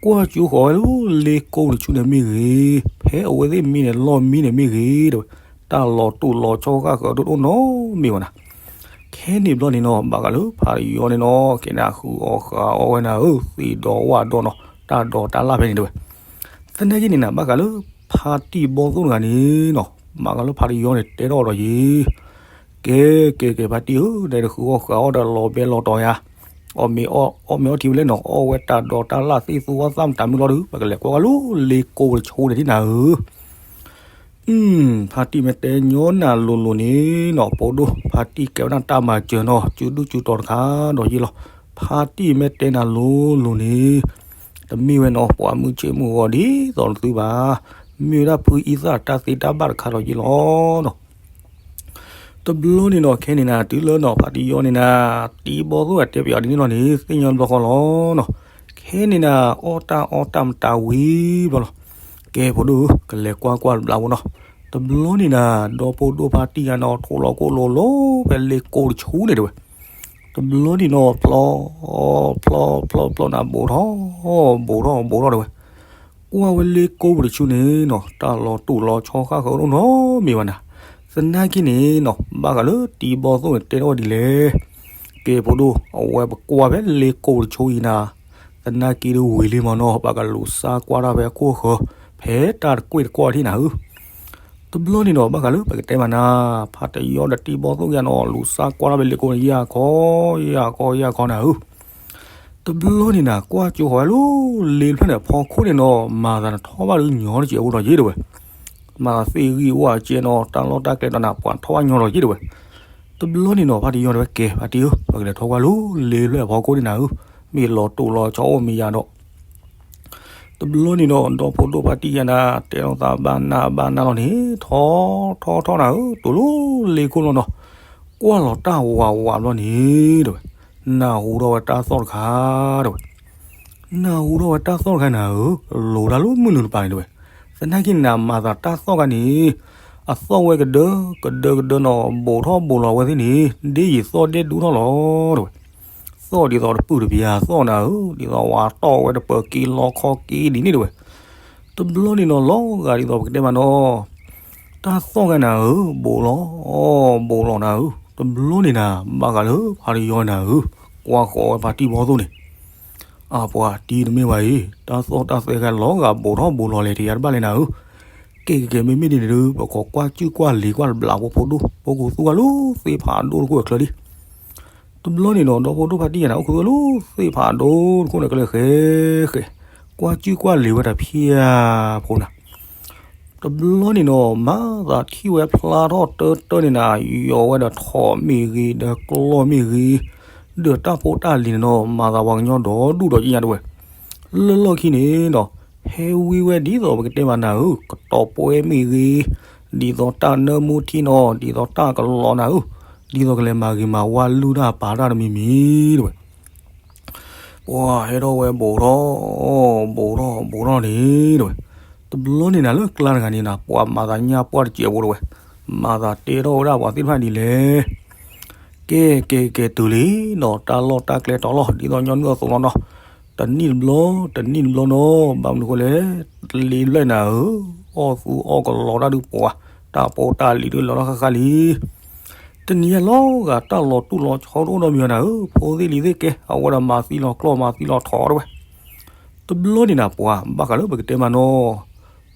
ကွၢ်ကၠိဃီၤဝဲလၢလ့ကိတဆူန့ၣ်မ့ၢ်ဂ့ၤ, ဖဲအဝဲသ့ၣ်မံန့ၣ်လီၢ်မံန့ၣ်မ့ၢ်ဂ့ၤ တဲဝဲ, တၢ်လီၤတိၢ်လီၤဆီဃၣ်ဃၢၤဒိၣ်ဒိၣ်နီတမံၤဘၣ်နၤ. ခဲန့ၣ်ဘျီန့ၣ်နီၤ ဘၣ်ဃးလၢဖါတယီန့ၣ်နီၤ ကဲန့ၣ်ဃုအီၣ်ဃုအီဝဲနၤဧၢ, သ့ၣ်ဒီးဝၣ်ဒီးနီၤ တၢ်ဒီးတၢ်လၣ်ဖဲန့ၣ်တဲဝဲ. သနာ်က့န့ၣ်နၤ ဘၣ်ဃးလၢဖါတံၢ်ဘီသိၣ်တဂၤန့ၣ်နီၤ ဘၣ်ဃးလၢဖါတယီန့ၣ် တဲထီၣ်ဒီးယံၤ, ကဲ ကဲ ကဲ ဖါတံၢ်ဧၢ, နတဃုအီၣ်ဃုအီဒီးလီၤဘဲလီၤတီၤယၤ, အီၣ်မ့ၤအီထံဝဲလဲၣ်နီၤ, အီၣ်ဝဲတၢ်ဒီးတၢ်လၣ်သ့ၣ်သူဝဲသၣ်မတၤမုၢ်လီၤဒီး ပကလဲၤကွၢ်ကွၢ်လၢလ့ကိတဆူန့ၣ်ဒ်နၤဧၢ. ဖါတံၢ်မ့ၢ်တဲညီနၤလိၤလိၤန့ၣ်နီၤ ဖိဒိၣ် ဖါတံၢ်ကဲဝဲဒၣ်တၢ်မၤစၢၤနီၤ စုဒုၣ်စုတီၤတခါဒီးယံၤလီၤ. ဖါတံၢ်မ့ၢ်တဲနၤလိၤလိၤန့ၣ် တမ့ၢ်ဝဲနီၤ ပှၤမုၢ်ဆ့ၣ်မုၢ်ဂီၤဒ်သိးနသုဘၣ်, မ့ၢ်ဝဲဒၣ်ဖုအံသၣ်တၢ်သ့တၢ်ဘၣ်တခါဒီးယံၤလီၤနီၤ. တဘျီန့ၣ်နီၤ ခဲန့ၣ်နၤ တုၤလၢနီၤ ဖါတံၢ်ယီန့ၣ်နၤ တံၢ်ဘီသိၣ်အတဲပယီၤဒ်န့ၣ်လီၤန့ၣ် သ့ၣ်ညါဘျီဃီလီၤနီၤ. ခဲန့ၣ်နၤ အီၣ်တၢ်အီတၢ်မတၤဝံၤဘျီလီၤ. ကဲဖိဒိၣ်ဧၢ ကလဲၤကွၢ်ကွၢ်တဘျီဖိနီၤ. တဘျီန့ၣ်နၤ ဒီဖိဒိၣ်ဖါတံၢ်ယၤနီၤ ထိၣ်လီၤခိၣ်လိၤလိၤဖဲလ့ကိတဆူန့ၣ်တဲဝဲ. တဘျီန့ၣ်နီၤ ဖျီ ဖျီ ဖျီ ဖျီနၤ ဘူးထီၣ် ဘူးထီၣ် ဘူးထီၣ်တဲဝဲ. ကွၢ်ဝဲလ့ကိပူၤတဆူန့ၣ်နီၤ တၢ်လီၤတိၢ်လီၤဆီဃၣ်ဃၢၤဒိၣ်နီတမံၤဘၣ်နၤ. သနာ်က့န့ၣ်နီၤ ဘၣ်ဃးလၢတံၤဘီသိၣ်န့ၣ် တဲထီၣ်ဝဲဒ်လဲၣ်. ကဲဖိဒိၣ် အဝဲပကွၢ်ဖဲလ့ကိပူၤတဆူအံၤနၤ သနာ်က့ဒီးဝံၤလံမးနီၤ ပကလူၤစါကွၢ်တၢ်ဖဲအခိၣ်အဃၢၤ ဖဲတၢ်တကွ့ၢ်တကွီၢ်ထံၣ်နၤဧၢ. တဘျီန့ၣ်နီၤ ဘၣ်ဃးလၢပကတဲမးနၤ ဖါတယီဒီးတံၤဘီသိၣ်ယၤနီၤ လူၤစါကွၢ်တၢ်ဖဲလ့ကိန့ၣ် ယၢ်ခီ ယၢ်ခီ ယၢ်ခီနၤဧၢ. တဘျီန့ၣ်နၤ ကွၢ်ကၠိဃီၤဝဲလၢ လ့ဖျၢၣ်န့ၣ် ဖီခိၣ်န့ၣ်နီၤ မၤသးနထီၣ်ဘၣ်ဒုးညီတစဲးဖိဒီးယ့ၢ်တဲဝဲ. မၤသးသ့ၣ်ဂံၢ်ဝၣ်ကဲနီၤ တၢ်လီၢ်တၢ်ကျဲဒီးနၤ ပှၤထီၣ်ဘၣ်ညီဒီးယ့ၢ်တဲဝဲ. တဘျီန့ၣ်နီၤ ဖါတယီတဲဝဲ ကဲ ဖါတံၢ်ဧၢ ပကလဲၤထီၣ်ကွၢ်လၢလ့ဖျၢၣ်အဖီခိၣ်န့ၣ်နၤဧၢ, မ့ၢ်လီၤတိၢ်လီၤဆီအိၣ်မ့ၢ်ယၤဒီး တဘျီန့ၣ်နီၤ ဒီဖိဒိၣ်ဖါတံၢ်ယၤနၤ တဲလိာ်သးဘၣ်နၢ်ဘၣ်နၢ်လီၤန့ၣ် ထီၣ်ထီၣ်ထီၣ်နၤဧၢ တုၤလၢလ့ခိၣ်လီၤနီၤ. ကွၢ်လီၤတၢ်ဝးဝးဘျီန့ၣ် တဲဝဲ, နၢ်ဟူထီၣ်ဝဲတၢ်သီၣ်တခါ တဲဝဲ. နၢ်ဟူထီၣ်ဝဲတၢ်သီၣ်တခါနၤဧၢ, လိၤတၢ်လၢမုၢ်နုာ်တပၤန့ၣ်တဲဝဲ. သနာ်က့န့ၣ်နၤ မၤသးတၢ်သီၣ်တခါန့ၣ် အသီၣ်ဝဲကဒၢကဒၢကဒၢနီၤ ဘူးထီၣ်ဘူးလီၤဝဲသ့ၣ်န့ၣ် ဒ်ယံာ်သီၣ်ဒဲဒူထီၣ်လီၤ တဲဝဲ. သီၣ်ဒ်သိးတပုၢ်တပျၢၤသီၣ်နၤဧၢ, ဒ်သိးဝၤတီၢ်ဝဲတပၢၤက့လီခီက့ဒ်န့ၣ်တဲဝဲ. တဘျီန့ၣ်နီၤ လီၤဂာ်ဒ်သိးပကတဲမးနီၤ တၢ်သီၣ်တခါနၤဧၢ, ဘူးလီၤ ဘူးလီၤနၤဧၢ. တဘျီန့ၣ်နၤ ဘၣ်ဃးလၢဖါတယီနၤဧၢ, ကွၢ်ဃီၤဝဲဖါတံၢ်ဘီသိၣ်န့ၣ် အပှၤတံၢ်တမ့ၢ်ဘၣ်အံၤ, တၢ်သီၣ်တၢ်သဲခါလီၤဂာ်ဘူးထီၣ်ဘူးလီၤလဲၣ် တယၤတဘၣ်လဲၣ်နၤဧၢ. ကဲကဲကဲ မ့မ့ၢ်ဒ်န့ၣ်ဒီး ပကကွၢ်စုၣ်ကွၢ်လံၤကွၢ်တဘျီဖိဖိဒိၣ် ပအိၣ်ခူသူၣ်ကွၢ်လၢသ့ၣ်ဖးဒိၣ်တခိၣ်အချၢလံ. တဘျီန့ၣ်နီၤ ဒီဖိဒိၣ်ဖါတံၢ်ယၤန့ၣ် အိၣ်ခူသူၣ်လၢသ့ၣ်ဖးဒိၣ်တခိၣ်န့ၣ် ကလဲၤဃဲဃဲ ကွၢ်စုၣ်ကွၢ်လံၤဝဲတဖၣ်ဖိနၤ တဘျီန့ၣ်နီၤ မၤသးထံၣ်ဝဲဖျါထီၣ်တၢတၢန့ၣ်နၤ ယီၤဝဲဒီးထိးမ့ၢ်ဂ့ၤ ဒီးကျီၢ်မ့ၢ်ဂ့ၤ ဒီးတၢ်ဖိတၢ်လံၤန့ၣ်နီၤ မၤသးပှၤကညီဒီဒူၣ်ဒီးကညါတဲဝဲ. လၢလီၢ်ခံန့ၣ်နီၤ ဟဲဝံဝဲဒ်သိးပကတဲမးနၤဧၢ, ကတီၤပှဲၤမ့ၢ်ဂ့ၤ ဒ်သိးတၢ်နၢမူထံနီၤ ဒ်သိးတၢ်ကလီနၤဧၢ, ဒ်သိးကလဲၤမၤဂ့ၤမၤဝါလုၢ်တၢ်ပာ်တၢ်တမံၤမံၤတဲဝဲ. ပှၤဟဲထီၣ်ဝဲဘူးထီၣ် ဘူးထီၣ် ဘူးထီၣ်န့ၣ်တဲဝဲ. တဘျီန့ၣ်နၤလၢကျါတဂၤန့ၣ်နၤ ပှၤမၤသးညါပှၢ်တစဲးဖိတဲဝဲ. မၤသးတဲထီၣ်ဝဲဒၣ်ပှၤသ့ၣ်တဖၣ်ဒ်လဲၣ်. ကဲကဲကဲတုၤလံနီၤ တၢ်လီၢ်တၢ်ကျဲတီၤလီၤ ဒ်သိးညီနုၢ်အသိးလီၤနီၤ. တနံၣ်တဘျီ တနံၣ်တဘျီနီၤ ဘၣ်မနုၤဃိလဲၣ် လ့ဖျၢၣ်နၤဧၢ, အီၣ်သူအီၣ်ကလီတၢ်ဒုးပှၤ တၢ်ဖိတၢ်လံၤဒုးလီၤထီၣ်ဃၣ်ဃၣ်လံ တနံၤညါလီၤဂာ်တၢ်လီၤတိၢ်လီၤဆီဒိၣ်ဒီးမံၤနၤဧၢ, ဖိသ့ၣ်လံၤသ့ၣ်ကဲ အဝဲဒီးမၤသံလီၤကျီၢ်မၤသံလီၤထိးတဲဝဲ. တဘျီန့ၣ်နၤပှၤ ဘၣ်ဃးလၢပကတဲမးနီၤ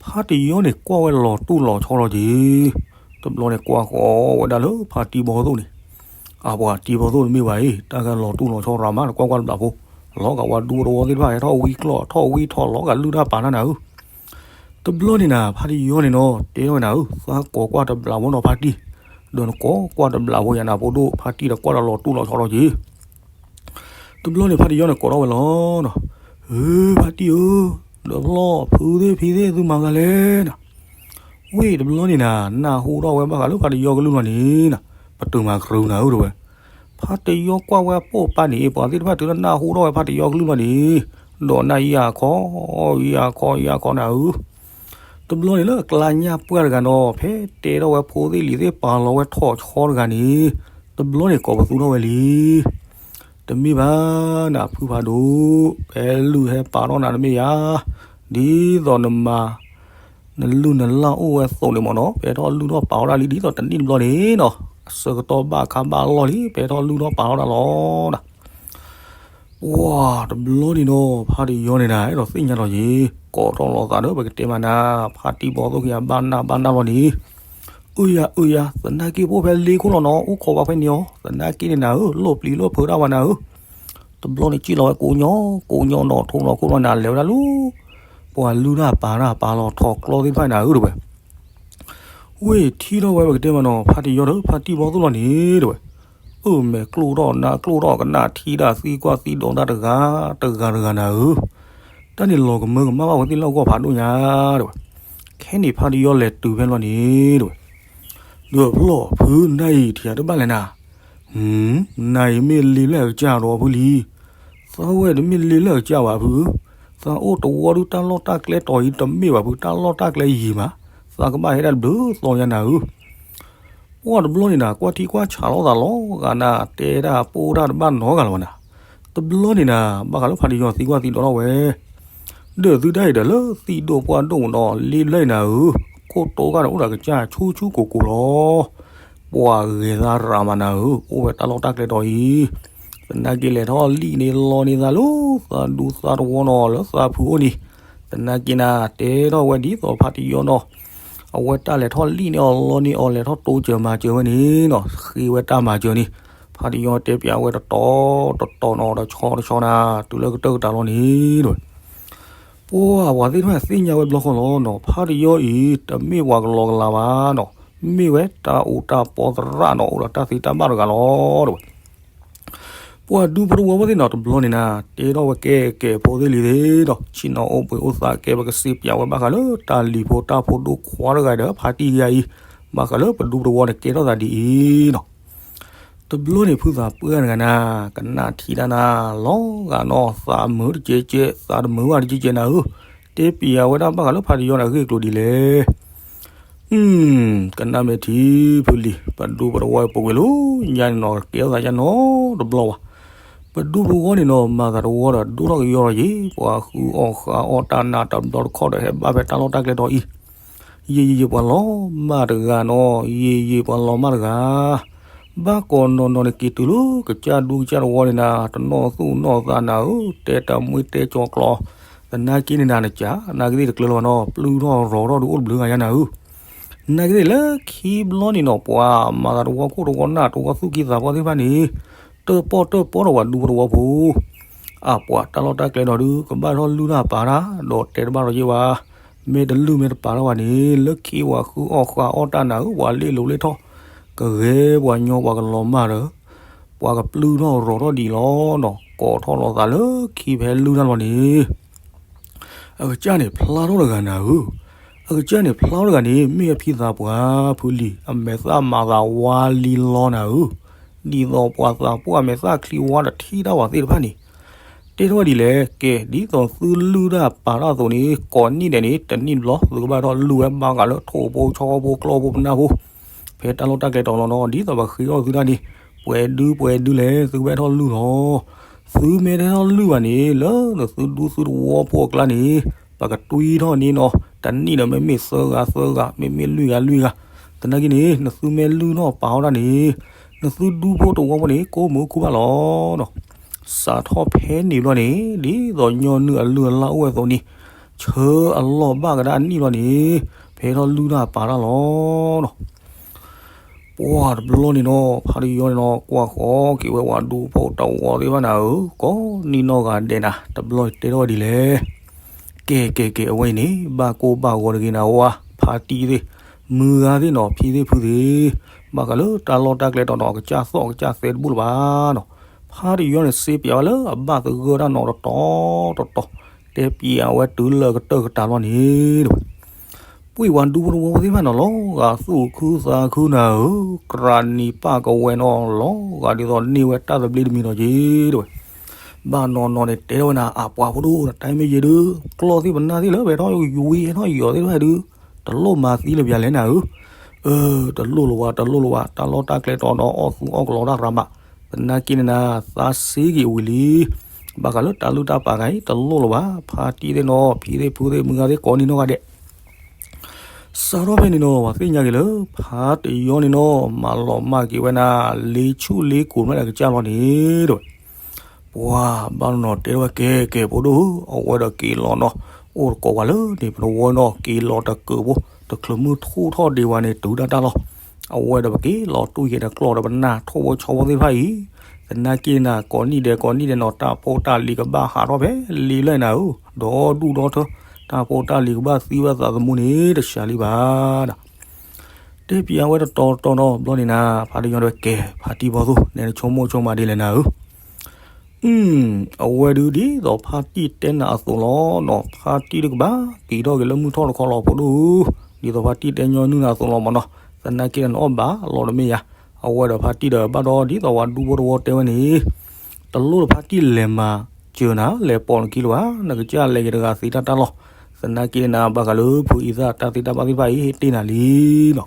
ဖါတယီန့ၣ်ကွၢ်ဝဲလီၤတိၢ်လီၤဆီလီၤက့ၤ. တဘျီန့ၣ်ကွၢ်ဃီၤဝဲဒၣ်လၢဖါတံၢ်ဘီသိၣ်န့ၣ် အပှၤတံၤဘီသိၣ်တမ့ၢ်ဘၣ်အံၤ တၢ်ဂၤလီၤတိၢ်လီၤဆီရၤမး တကွၢ်ကွၢ်တဘျီဖိ လီၤဂာ်ဝဲဒူသဝီသ့ၣ်တဖၣ် ဟဲထီၣ်ဝံကျီၢ် ထီၣ်ဝံထီၣ် လီၤဂာ်လုၢ်တၢ်ပာ်တၢ်နၤဧၢ. တဘျီန့ၣ်နၤ ဖါတယီန့ၣ်နီၤ တဲထီၣ်ဝဲနၤဧၢ သးကိးကွၢ်တဘျီဖိနီၤဖါတံၢ်, ဒီးနကိးကွၢ်တဘျီဖိယၤနၤဖိဒိၣ် ဖါတံၢ်ဒီးကွၢ်ဒီးလီၤတိၢ်လီၤဆီလီၤက့ၤ. တဘျီန့ၣ် ဖါတယီန့ၣ်ကိးထီၣ်ဝဲလီၤနီၤ, ဧၢ ဖါတံၢ်ဧၢ, ဒီးဖျီၣ်ဖုသ့ၣ်ဖံသ့ၣ် သုမၤသးလဲၣ်နၤ. ဝ့ၢ်တဘျီန့ၣ်နၤ နၢ်ဟူထီၣ်ဝဲဘၣ်ဃးလၢဖါတယီကလုၢ်လီၤန့ၣ်နၤ, ပတုာ်မၤကရူၤနၤဧၢတဲဝဲ. ဖါတယီကွၢ်ဝဲအပိာ်ပာ်န့ၣ် ပှၤသ့ၣ်တဖၣ်တုၤလၢနၢ်ဟူထီၣ်ဝဲဖါတယီကလုၢ်လီၤန့ၣ်, ဒီးနၢ်ယၢ်ခီ, ယၢ်ခီ ယၢ်ခီနၤဧၢ. တဘျီန့ၣ်လၢအကျါညၣ်ပှၢ်တဂၤနီၤ ဖဲတဲထီၣ်ဝဲဖိသ့ၣ်လံၤသ့ၣ်ပာ်လီၤဝဲထိၣ်ဆီတဂၤန့ၣ်, တဘျီန့ၣ်ကိးပသူထီၣ်ဝဲလံ. တမ့ၢ်ဘၣ်နၤ ဖုဖးဒိၣ်, ဖဲလုၢ်ဟဲပာ်ထီၣ်နၤတမ့ၢ်ဧါ, ဒ်သိးနမၤ နလုၢ်နလၢ်အိၣ်ဝဲအသိးန့ၣ်မ့ၢ်နီၤ, ဖဲထီၣ်လုၢ်ထီၣ်ပာ်ထီၣ်ဒၣ်လံ ဒ်သိးတနံၣ်တဘျီန့ၣ်နီၤ, အဆၢကတီၢ်ဘၣ်ခါဘၣ်လီၢ်လံ ဖဲထီၣ်လုၢ်ထီၣ်ပာ်ထီၣ်ဒၣ်လီၤနၤ. ပှၢ်တဘျီန့ၣ်ဒီး ဖါတယီန့ၣ်နၤ အဲၣ်ဒိးသ့ၣ်ညါလီၤက့ၤ, ကိးထီၣ်လီၤသးဒီး ပကတဲမးနၤ, ဖါတံၢ်ဘီသိၣ်ခံဂၤဘၣ်နၢ်ဘၣ်နၢ်လီၤန့ၣ်, အၢယၤအၢယၤ သနာ်က့ ပအိၣ်ဖဲလ့ခိၣ်လီၤနီၤ, အိၣ်ခိးပှၤဖဲန့ၣ်အီၤ, သနာ်က့န့ၣ်နၤဧၢ, လိၣ်ပျံၤလိၣ်ဖုးတၢ်ဝဲနၤဧၢ. တဘျီန့ၣ် စံၣ်လီၤဝဲကိးညီ ကိးညီနီၤ, ထိးလီၤခိၣ်လီၤနၤ, လဲၤဝဲဒၣ်လၢ ပှၤလုၢ်တၢ်ပာ်တၢ် ပာ်လီၤထီၣ်ကျီသ့ၣ်တဖၣ်နၤဧၢ တဲဝဲ. ဝ့ၢ်ထံၣ်ထီၣ်ဝဲ ပကတဲမးနီၤ, ဖါတယီဒီး ဖါတံၢ်ဘီသိၣ်လီၤန့ၣ် တဲဝဲ, အၢ မဲာ်ကျိၣ်ထီၣ်နါကျိၣ်ထီၣ် ကနၣ်ထံတၢ်သံကွၢ်သံဒိးတၢ်တဂၤတဂၤတဂၤနၤဧၢ, တၢ်န့ၣ်လီၤကမၢကမၣ်ဘၣ်ဝဲသ့ၣ်လၢအဂီၢ်ဖးဒိၣ်ညါ တဲဝဲ. ခဲန့ၣ် ဖါတယီလဲၤတုၤဖဲလီၤန့ၣ် တဲဝဲ, ဒီးဖျီၣ်ဖု နၤအံၤထံၣ်တဘၣ်လဲၣ်နၤ, နၤအံၤမ့ၢ်လ့လၢအကစၢ်ဒီးဖုလံ, သးဝဲတမ့ၢ်လ့လၢအကစၢ်ဘၣ်ဖု, သးအိၣ်တဝီဒုး တၢ်လီၢ်တၢ်ကျဲတီၤအံၤ တမ့ၢ်ဘၣ်ဖု, တၢ်လီၢ်တၢ်ကျဲယံာ်မး, သးကဘၣ်ဟဲဒၣ်တဘျုးသီညါနၤဧၢ. ပှၢ်တဘျီန့ၣ်နၤ ကွၢ်ထံကွၢ်ဆးလိာ်သးလီၤဂာ်နၤ, တဲတၢ်ပိၢ်တၢ်တဘၣ်နီတဂၤလၢၤဘၣ်နၤ. တဘျီန့ၣ်နၤ ဘၣ်ဃးလၢဖါတယီသံကွၢ်သံဒိးထီၣ်ဝဲ, ဒီးသုဒၣ်အံၤဒီးလၢသံၣ်ဒိၣ်ပှၢ်ဒိၣ်မးနီၤ, လ့ဘျဲၣ်နၤဧၢ, ခိၣ်တိဂၤန့ၣ်အိၣ်ဒီးကစၢ်ဆူၣ်ဆူၣ်ကိၢ်ကိၢ်လီၤ. ပှၤဂဲၤသးရးမးနၤဧၢ, အိၣ်ဝဲတၢ်လီၢ်တၢ်ကျဲတီၤအံၤ, သနာ်က့လဲၤထီၣ်လံၣ်န့ၢ်လီန့ၢ်သးလၢသးဒူသးတဝီနီၤ လၢသးဖုအိၣ်န့ၣ်, သနာ်က့နၤ တဲထီၣ်ဝဲဒ်သိးဖါတယီနီၤ, အဝဲတၢ်လဲၤထီၣ်လံၣ်န့ၢ်အီၤ လီန့ၢ်အီၤ လဲၤထီၣ်တိစၢၤမၤစၢၤဝဲန့ၣ်နီၤ, ဃ့ဝဲတၢ်မၤစၢၤန့ၣ်, ဖါတယီတဲပၠးဝဲတတီၤတတီၤနီၤ တဆီတဆီနၤ, တုၤလၢကတၢၢ်ကတၢၢ်လီၤန့ၣ် တဲဝဲ. ပှၢ်ပှၤသ့ၣ်တဖၣ်သ့ၣ်ညါဝဲဘျီဃီလီၤနီၤ, ဖါတယီအံၤ တမ့ၢ်ပှၤကလီကလီဘၣ်နီၤ, မ့ၢ်ဝဲတၢ်အူးတၢ်ပီသရၣ်နီၤ, အိၣ်ဒီးတၢ်သ့တၢ်ဘၣ်တဂၤလီၤ တဲဝဲ. ပှၤဒူဖိတဝီဖိသ့ၣ်နီၤ တဘျီန့ၣ်နၤ တဲထီၣ်ဝဲကဲကဲဖိသ့ၣ်လံၤသ့ၣ်ဒီး ဆ့ၣ်နီၤအိၣ်ဘှံးအိၣ်သးကဲ ပကစ့ပၠးဝဲဘၣ်ဃးလၢတၢ်လံၤဖိတၢ်ဖိဒိၣ်ခွါတဂၤဒီး ဖါတံၢ်ယၤအံၤ, ဘၣ်ဃးလၢပဒူပတဝီန့ၣ် ကဲထီၣ်သးဒ်အံၤနီၤ. တဘျီန့ၣ် ဖုသးပှၢ်တဂၤနၤ ကနၣ်ထံတၢ်နၤ လီၤဂာ်နီၤ, သးမုာ်တကဲကဲ, သးတမုာ်ဘၣ်တကဲကဲနၤဧၢ, တဲပျးဝဲဒၣ်ဘၣ်ဃးလၢဖါတယီန့ၣ် အဂ့ၢ်အကျိၤဒ်လဲၣ်. ကနၣ်မဲာ်ထံဖုလံၤ, ပဒူပတဝီပူၤကွံာ်လီၤ, ညါန့ၣ်နီၤ ကဲထီၣ်သးယါနီတဘျီဘၣ်. ပဒူပတဝီန့ၣ်နီၤ မၤသးတဝီဒီး ဒိၣ်ထီၣ်ကယီထီၣ်ယံၤ, ပှၤဃုအီၣ်ဃုအီၣ်တၢ်နးတဘျီတခီၣ်ဒီး ဟဲဘၣ်ဖဲတၢ်လီၢ်တၢ်ကျဲတီၤအံၤ, ယံာ်ယံာ်ယံာ် ပှၤလီၤမၢ်တဂၤနီၤ, ယံာ်ယံာ် ပှၤလီၤမၢ်တဂၤ ဘၣ်ကိးနီၢ်နီၢ်န့ၣ် က့ၤတုၤလၢကစၢ်ဒူကစၢ်တဝီန့ၣ်နၤ, တနီၣ်သူၣ်နီၣ်သးနၤဧၢ, တဲတၢ်မှံတဲကၠီၤကျီ, သနာ်က့န့ၣ်နၤ နကၢ်နာ်က့သ့ၣ်တကျၢၤလၢၤဘၣ်နီၤ, ပျုၢ်ထီၣ်ရီၤထီၣ်ဒုးအိၣ်တဘျုးဂၤညါနၤဧၢ. နာ်က့သ့ၣ်လၢခံဘျီန့ၣ်နီၤ, ပှၤမၤသးတဝီခိၣ်တဝီနၢ်တဝီသူၣ်ကံၢ်သးပှၢ်သ့ၣ်တဖၣ်န့ၣ်, တၢၣ်ပီၣ်တၢၣ်ပီဒီးပှၤဒူဖိတဝီဖိ အပှၤတၢ်လီၢ်တၢ်ကျဲဒီးဒုး ကဘၣ်ထီၣ်လုၢ်တၢ်ပာ်တၢ်, ဒီးတဲတဘၣ်ဒီးယ့ၢ်ဝဲ, မ့ၢ်တလုၢ်မ့ၢ်တပာ်ထီၣ်ဘၣ်န့ၣ် လၢခံပှၤဃုအီၣ်ဃုအီၣ်တၢ်နၤဧၢ, ပှၤလ့ၣ်လိၤလ့ၣ်ထီၣ်, ကဂဲၤပှၤညီပှၤကလီၤမၢ်ဒီး, ပှၤကပျုၢ်ထီၣ်ရီၤထီၣ်ဒံးလီၤနီၤ, ကိးထီၣ်လီၤသးလၢခံဖဲလုၢ်တၢ်လီၤန့ၣ် အကစၢ်န့ၣ်ဖျါထီၣ်တဂၤနၤဧၢ, အကစၢ်န့ၣ်ဖျါထီၣ်တဂၤန့ၣ် မ့ၢ်အဖံသးပှၢ်ဖုလံၤ အမဲာ်သၣ်မၤသးဝါလံလီၤနၤဧၢ, ဒ်သိးပှၤသးပှၢ်မဲာ်သၣ်ချံဝါတထံၣ်တၢ်ဝဲသ့ၣ်တဖၣ်န့ၣ်, တဲထီၣ်ဝဲဒ်လဲၣ်, ကဲ ဒ်သိးသုလုၢ်တၢ်ပာ်တၢ်အသိးန့ၣ် ကိးနံၣ်ဒဲးန့ၣ် တနံၣ်တဘျီ သုကဘၣ်ထီၣ်လုၢ်ဝဲဘၣ်ဃးလၢထိၣ်ဖိဆီဖိကျီၢ်ဖိပနၢ်ဖိ ဖဲတၢ်လီၢ်တၢ်ကျဲတီၤလီၤနီၤ, ဒ်သိးပဃ့အီၣ်သုတၢ်န့ၣ် ပှဲၤဒုပှဲၤဒုလဲၣ် သုကဘၣ်ထီၣ်လုၢ်လီၤ. သုမ့ၢ်တထီၣ်လုၢ်ဘၣ်န့ၣ် လၢနသုဒူသုတဝီဖိအကျါန့ၣ် ပကတွံထီၣ်န့ၢ်နီၤ, တနံၣ်ဒီးမ့မ့ၢ်သၢဂၤသၢဂၤ မ့မ့ၢ်လွံၢ်ဂၤလွံၢ်ဂၤ, သနာ်က့န့ၣ် နသုမ့ၢ်လုၢ်ထီၣ်ပာ်ထီၣ်တၢ်န့ၣ် နသုဒူဖိတဝီဖိန့ၣ် ကိးမုၢ်ကိးဘၣ်လီၤနီၤ. စးထီၣ်ဖဲန့ၣ်ဘျီန့ၣ် ဒ်သိးညီနုၢ်အလုၢ်အလၢ်အိၣ်ဝဲအသိးန့ၣ် ဆၢအလီၢ်ဘၣ်ကဒါအနံၣ်ဘျီန့ၣ် ဖဲထီၣ်လုၢ်တၢ်ပာ်တၢ်လီၤနီၤ. ပှၢ်တဘျီန့ၣ်နီၤ ဖါတယီန့ၣ်နီၤ ကွၢ်ဃီက့ၤဝဲပှၤဒူဖိတဝီသ့ၣ်တဖၣ်နၤဧၢ, ကိးနံၣ်နီၢ်ဂၤဒဲးနၤ တဘျီတဲထီၣ်ဝဲဒ်လဲၣ်. ကဲကဲကဲ အဝဲအံၤန့ၣ် ဘၣ်ကိၢ်ဘၣ်ဂီၤတဂ့ၤနၤဝဲ ဖါတံၢ်သ့ၣ်, မုၢ်ဂၤသ့ၣ်နီၤ, ဖံသ့ၣ်ဖုသ့ၣ်, ဘၣ်ဃးလၢတၢ်လီၢ်တၢ်ကျဲတီၤနီၤ ကစၢ်သီၣ်ကစၢ်သဲတဘူၣ်လၢၤဘၣ်နီၤ. ဖါတယီန့ၣ် စ့ပၠးဝဲလၢအဘၣ်သဂၢၢ်တၢ်နီၤတတီၤတတီၤ, တဲပၠးဝဲတုၤလၢကတၢၢ်ကတၢၢ်လီၤန့ၣ် ပှၤဒူဖိတဝီဖိသ့ၣ်တဖၣ်နီၤ လီၤဂာ်သူၣ်ခုသးခုနၤဧၢ, ကြၢးနံၤပၢ်ကဝဲၤနီၤ လီၤဂာ်ဒ်သိးန့ၢ်ဝဲတၢ်သဘျ့တမံၤနီၤက့ၤ တဲဝဲ. ဘၣ်နီၢ်နီၢ်န့ၣ် တဲထီၣ်ဝဲနၤ အပှၤဖိဒိၣ် တၢ်မ့ၢ်ယဲဒုး ကျီၢ်သ့ၣ်ပနၢ်သ့ၣ်လၢ ပဟဲထီၣ်ယွံဟဲထီၣ်ယီၤသ့ၣ်တဖၣ်ဒုး တလိၣ်မၤသံလၢၤပၠးလဲၣ်နၤဧၢ. အၢ တလိၣ်လၢၤဝဲ တလိၣ်လၢၤဝဲ တၢ်လီၢ်တၢ်ကျဲတီၤဒီးအီၣ်သူအီၣ်ကလီတၢ်ရၤမး သနာ်က့န့ၣ်နၤ သးစ့က့ၤဝံၤလံ. ဘၣ်ဃးလၢတၢ်လုၢ်တၢ်ပာ်ဂၤအံၤ တလိၣ်လၢၤဘၣ်. ဖါတံၢ်သ့ၣ်နီၤ ဖံသ့ၣ်ဖုသ့ၣ်မုၢ်ဂၤသ့ၣ်ကိးနံၤနီၢ်ဂၤဒဲး စးထီၣ်ဖဲန့ၣ်နီၤ ပှၤသ့ၣ်ညါက့ၤလၢ ဖါတယီန့ၣ်နီၤ မၤလီၤမၢ်က့ၤဝဲနၤ လ့ဆူၣ်လ့ကိၤမးအကစၢ်လီၤန့ၣ် တဲဝဲ. ပှၤဘၣ်နီၤတဲဝဲ ကဲကဲ ဖိဒိၣ်ဧၢ, အဝဲဒီးက့ၤလီၤနီၤ, အိၣ်တကိးဝဲလၢန့ၣ် ပတဝီနီၤ က့ၤလီၤတကၢးဖိ တချုးမုၢ်ထူၣ်ထီၣ်ဒံးဝဲန့ၣ် တုၤဒၣ်တၢ်လီၤ. အဝဲဒီးပက့ၤလီၤတူၢ်ယဲၢ်တကျီၢ်ဒီး ပနၢ်ထိၣ်ဖိဆီဖိသ့ၣ်တဖၣ်အံၤ, သနာ်က့နၤ ကိးနံၣ်ဒဲးကိးနံၣ်ဒဲးနီၤ တၢ်ဖိတၢ်လံၤကဘၣ်ဟးထီၣ်ဖဲလံလၢနၤဧၢ, ဒီးဒူၣ်ဒီထၢ တၢ်ဖိတၢ်လံၤကဘၣ်သံဝဲသးသမူန့ၣ် တစှၤလံဘၣ်ဒီး တဲပျးဝဲတတီၤတတီၤနီၤ ဘျီန့ၣ်နၤ ဖါတယီတဲဝဲ ကဲ ဖါတံၢ်ဘီသိၣ် နဲနဆိကမိၣ်ဆိကမးဒ်လဲၣ်နၤဧၢ. အဝဲဒုးဒ်သိးဖါတံၢ်တဲနၤအသိးလီၤနီၤ, ဖါတံၢ်တကဘၣ်က့ၤထီၣ်က့ၤလၢမုၢ်ထီၣ်တခီလီၤ ဖိဒိၣ်ဧၢ, ဒ်သိးဖါတံၢ်တဲညီနုၢ်နၤအသိးလီၤမးနီၤ, သနာ်က့နၤအီၣ်ဘၣ်လီၤတမ့ၢ်ယၤ, အဝဲဒီးဖါတံၢ်ဒီးဘၣ်ဒီးဒ်သိးပှၤဒူဖိတဝီတဲဝဲန့ၣ် တလိၣ်လၢဖါတံၢ်လဲၤမၤစၢၤနၤ လဲၤပိာ်နခံလၢၤဘၣ်, နကစၢ်လဲၤက့ၤတဂၤသ့တၢ်တၢ်လီၤ, သနာ်က့နၤ ဘၣ်ဃးလၢဖုအံသၣ်တၢ်သ့တၢ်ဘၣ်သ့ၣ်တဖၣ်အံၤဟ့ၣ်တ့ၢ်နၤလံနီၤ.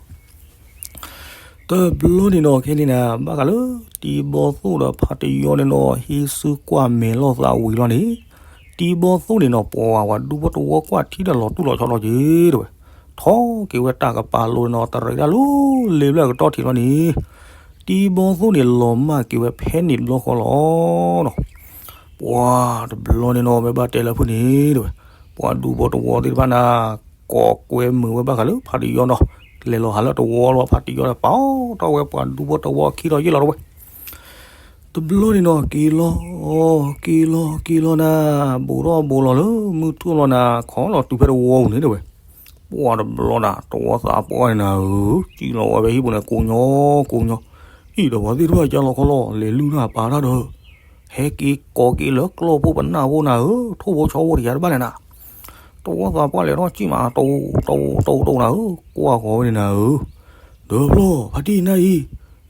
တဘျီန့ၣ်နီၤ ခဲန့ၣ်နၤ ဘၣ်ဃးလၢတံၤဘီသိၣ်ဒီးဖါတယီန့ၣ်နီၤ ဟံးစုကွၢ်မဲာ်လိာ်သးဝံၤလီၤန့ၣ်, တံၤဘီသိၣ်န့ၣ်နီၤ ပှၤဝဲဒူဖိတဝီကွၢ်ထံဒီးလီၤတူၢ်လီၤဆီလီၤက့ၤတဲဝဲ, ထီၣ်က့ၤဝဲတၢ်ကပၤလိၤန့ၣ်နီၤ တရံးတၢ်လၢလ့ဘျဲၣ်ကတီၢ်ထံးလီၤန့ၣ်, တံၤဘီသိၣ်န့ၣ်လီၤမၢ်က့ၤဝဲဖဲန့ၣ်တဘျီဃီလီၤနီၤ. ပှၤတဘျီန့ၣ်နီၤ မ့ၢ်ဘၣ်တဲလၢဖုန့ၣ်တဲဝဲ, ပှၤဒူဖိတဝီသ့ၣ်တဖၣ်န့ၣ် ကိးကွဲမုာ်ဝဲဘၣ်ဃးလၢဖါတယီနီၤ, လဲၤလီၤဟးလၢတဝီလီၤ ဖါတယီဒီးပာ်ထီၣ်ဝဲပှၤဒူဖိတဝီခံဒီးယ့ၢ်လီၤတဲဝဲ. တဘျီန့ၣ်နီၤ က့ၤလီၤ က့ၤလီၤ က့ၤလီၤနၤ, ဘူးထီၣ်ဘူးလီၤလၢမုၢ်ထူၣ်လီၤနၤ ခီလီၤတုၤဖဲတဝီပူၤန့ၣ်တဲဝဲ. ပှၤတဘျီနၤ တဝီသးပှၢ်န့ၣ်နၤဧၢ, စံၣ်လီၤဝဲဖဲဟံၣ်ပူၤန့ၣ် ကိးညီ ကိးညီ, အံၤဒီးပှၤသ့ၣ်တဖၣ်ကၢ်လီၤခီလီၤ လဲၤလုၢ်တၢ်ပာ်တၢ်ဒီး ဟဲက့ၤကိးက့ၤလၢကျီၢ်ဖိပနၢ်ဖိနၤဧၢ, ထိၣ်ဖိဆီဖိတယၤတဘၣ်လဲၣ်နၤ. တဝီသးပှၢ်လဲၤထီၣ်စံၣ်မး တဝီ တဝီ တဝီ တဝီနၤဧၢ, ကွၢ်ဃီၤဝဲန့ၣ်နၤဧၢ. ဒီးဖျီ ဖါတံၢ်နၤအံၤ,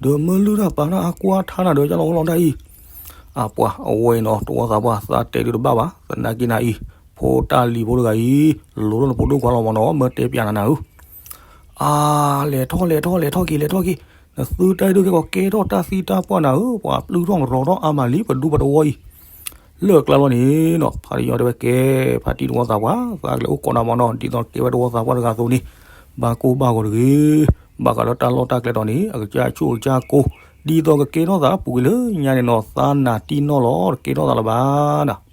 ဒီးမၢလုၢ်တၢ်ပာ်တၢ်အါကွၢ်ထါနၤဒီးကၢ်လီၤခီလီၤဒၣ်အံၤ. အပှၤအဝဲအံၤနီၤ တဝီသးပှၢ်သးတဲဒုးတဘၣ်ဘၣ်, သနာ်က့နၤအံၤ ဖိတၢ်လံၤဖိတဂၤအံၤ လိၤထီၣ်နဖိဒိၣ်ခွါလီၤမးနီၤ, မၢတဲပျးနၤနၤဧၢ. အါ, လဲၤထီၣ်လဲၤထီၣ်လဲၤထီၣ်က့ၤလဲၤထီၣ်က့ၤ, နသုတၢ်အဲၣ်ဒိးကဲကီးကဲထီၣ်တၢ်သံတၢ်ပှၢ်နၤဧၢ, ပှၤပျုၢ်ထီၣ်ကရီထီၣ်အါမးလံ ပဒူပတဝီအံၤ. လၢကျါလီၤန့ၣ်နီၤ ဖါတယီတဲဝဲကဲ, ဖါတံၢ်တဝီသးပှၢ် သးကလဲၤအိၣ်ကိးနၤမးနီၤ, ဒ်သိးကဲဝဲတဝီသးပှၢ်တဂၤအသိးန့ၣ် ဘၣ်ကိၢ်ဘၣ်ဂီၤတဂ့ၤ. ဘၣ်ဃးလၢတၢ်လီၢ်တၢ်ကျဲတီၤန့ၣ် အကစၢ်ဆူၣ်အကစၢ်ကိၢ်, ဒ်သိးကကဲထီၣ်သးပူၤကွံာ်လၢညါန့ၣ်နီၤ သးနၤတံၢ်နီၢ်လီၤ တကဲထီၣ်သးလၢၤဘၣ်နၤ.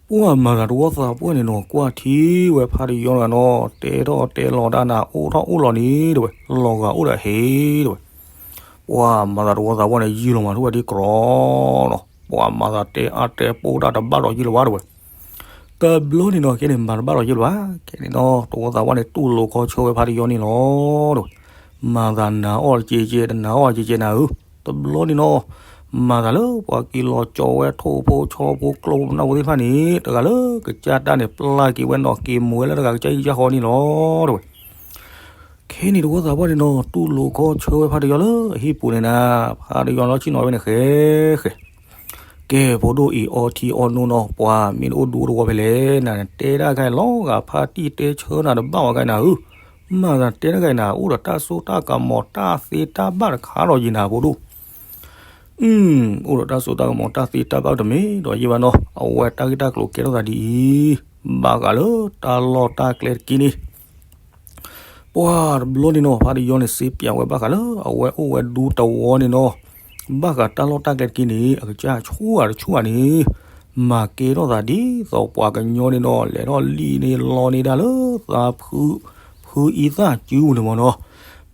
ပှၤမၤသးတဝီသးပှၢ်န့ၣ်နီၤ ကွၢ်ထံဝဲဖါတယီတဂၤနီၤ တဲထီၣ်တဲလီၤတၢ်နၤ အိၣ်ထီၣ်အိၣ်လီၤန့ၣ်တဲဝဲ, လီၤဂာ်အိၣ်ဒီးဟဲတဲဝဲ. ပှၤမၤသးတဝီသးပှၢ်န့ၣ် ယံာ်လီၤမး ထူၣ်ဝဲဒ်ကြီနီၤ, ပှၤမၤသးတဲအါတဲပိၢ်တၢ်တဘၣ်ဒီးယံာ်လီၤဘၣ်တဲဝဲ. တဘျီန့ၣ်နီၤ ခဲန့ၣ်မၤတဘၣ်ဒီးယံာ်လီၤဘၣ်, ခဲန့ၣ်နီၤ တဝီသးပှၢ်န့ၣ် တူၢ်လိာ်ခီဆၢဝဲဖါတယီန့ၣ်လီၤတဲဝဲ. မၤသးနၤအီၣ်တကဲကဲ တနၤအီၣ်ကဲကဲနၤဧၢ. တဘျီန့ၣ်နီၤ မၤသးလၢပှၤက့ၤလီၤကၠီဝဲထိၣ်ဖိဆီဖိကျိဖိပနၢ်ဖိသ့ၣ်တဖၣ်န့ၣ် တဂၤလၢကစၢ်တၢ်န့ၣ် ပျၢ်က့ၤဝဲနီၤ က့ၤမိၢ်ဝဲလၢတဂၤကစၢ်ဟံၣ်ကစၢ်ဃီန့ၣ်လီၤတဲဝဲ. ခဲန့ၣ်တဝီသးပှၢ်န့ၣ်နီၤ တူၢ်လိာ်ခီဆၢဝဲဖါတယီလၢအဟံၣ်ပူၤန့ၣ်နၤ, ဖါတယီလီၤဆ့ၣ်နီၤဝဲန့ၣ်ဃဲဃဲ ကဲ ဖိဒိၣ်အံၤ အီထံအီနိနီၤ ပှၤမ့ၢ်တအိၣ်ဒူတဝီဖဲလဲၣ် နတဲဒၣ်ခဲအံၤလီၤဂာ် ဖါတံၢ်တဲဆၢနၤတဘၣ်ဝဲခဲအံၤနၤဧၢ, မၤသးတဲဒၣ်ခဲအံၤနၤ အိၣ်ဒီးတၢ်စိတၢ်ကမီၤတၢ်သ့တၢ်ဘၣ်တခါဒီးယံၤနၤဖိဒိၣ်. အိၣ်ဒီးတၢ်စိတၢ်ကမီၤတၢ်သ့တၢ်ဘၣ်တမ့ၢ်ဒီးယံၤဘၣ်နီၤ အဝဲတၢ်ဂ့ၢ်တၢ်ကျိၤကဲထီၣ်သးဒ်အံၤ, ဘၣ်ဃးလၢတၢ်လီၢ်တၢ်ကျဲတက့ၢ်န့ၣ် ပှၤတဘျီန့ၣ်နီၤ ဖါတယီန့ၣ် စ့ပၠးဝဲဘၣ်ဃးလၢ အဝဲအိၣ်ဝဲဒူတဝီန့ၣ်နီၤ, ဘၣ်ဃးတၢ်လီၢ်တၢ်ကျဲတက့ၢ်န့ၣ် အကစၢ်ဆူၣ်ဂၤတဆူၣ်ဂၤန့ၣ် မၤကဲထီၣ်သးဒ်သိးပှၤကညီန့ၣ်နီၤ လဲၤထီၣ်လံၣ်န့ၣ်လီန့ၢ်ဒၣ်လၢသးဖု ဖုအံသၣ်စုပူၤန့ၣ်မ့ၢ်နီၤ,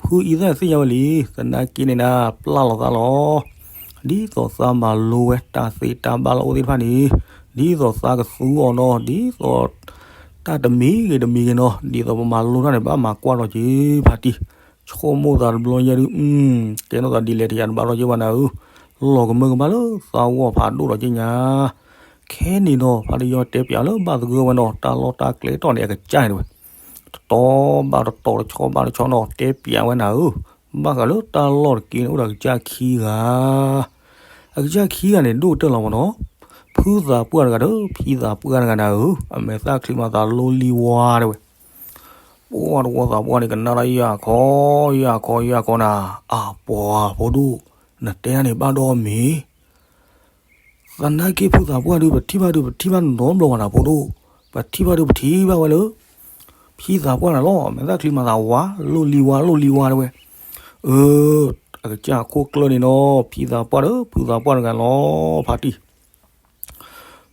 ဖုအံသၣ်သ့ၣ်ညါဝဲလံ သနာ်က့န့ၣ်နၤ ပျၢ်လီၤသးလီၤ ဒ်သိးသးမၤလိဝဲတၢ်သ့တၢ်ဘၣ်လၢအအိၣ်သ့ၣ်တဖၣ်န့ၣ်, ဒ်သိးသးကသူအီၤနီၤ, ဒ်သိး တၢ်တမံၤဂ့ၤတမံၤဂ့ၤနီၤ, ဒ်သိးပမၤလိတၢ်န့ၣ် ဘၣ်မၤကွၢ်လီၤက့ၤဖါတံၢ်, ဆိကမိၣ်သးတဘျီညါဒုး, ကဲထီၣ်သးဒ်လဲၣ်တယၤတဘၣ်လီၤက့ၤဘၣ်နၤဧၢ, လီၤကမၢကမၣ်လၢသးဂီၢ်ဖးဒိၣ်လီၤက့ၤညါ, ခဲန့ၣ်နီၤ ဖါတယီတဲပၠးလၢဘၣ်သဂၢၢ်ဝဲနီၤ တၢ်လီၢ်တၢ်ကျဲတီၢ်န့ၣ် အကစၢ်န့ၣ်တဝဲ တတီဘၣ်တတီ တဆီဘၣ်တဆီနီၤ တဲပၠးဝဲနၤဧၢ, ဘၣ်ဃးလၢတၢ်လီၢ်တက့ၢ်န့ၣ် အိၣ်ဒီးအကစၢ်ခံဂၤ, အကစၢ်ခံဂၤန့ၣ် ဒိၣ်ကတၢၢ်လီၤမ့ၢ်နီၤ, ဖုသးပှၢ်တဂၤဒီး ဖံသးပှၢ်တဂၤနၤဧၢ, အမဲာ်သၣ်ချံမၤသးလိလံဝါတဲဝဲ, ပှၤတဝီသးပှၢ်န့ၣ် ကနၣ်တၢ်ယၢ်ခီ, ယၢ်ခီ ယၢ်ခီနၤ, အပှၤဖိဒိၣ် နတဲဒၣ်န့ၣ်ဘၣ်ဒီးမ့ၢ် သနာ်က့ဖုသးပှၢ်ဒုး ပထံၣ်ဘၣ်ဒုး ပထံၣ်ဘၣ်နီတဘျီဘၣ်နၤဖိဒိၣ်, ပထံၣ်ဘၣ်ဒုး ပထံၣ်ဘၣ်ဝဲလၢ ဖံသးပှၢ်န့ၣ်လီၤ. မဲာ်သၣ်ချံမၤသးဝါ လိၣ်လံဝါ လိၣ်လံဝါတဲဝဲ. အၢ အကစၢ်အခိၣ်ကျၢၢ်န့ၣ်နီၤ ဖံသးပှၢ်ဒီး ဖုသးပှၢ်တဂၤလီၤ ဖါတံၢ်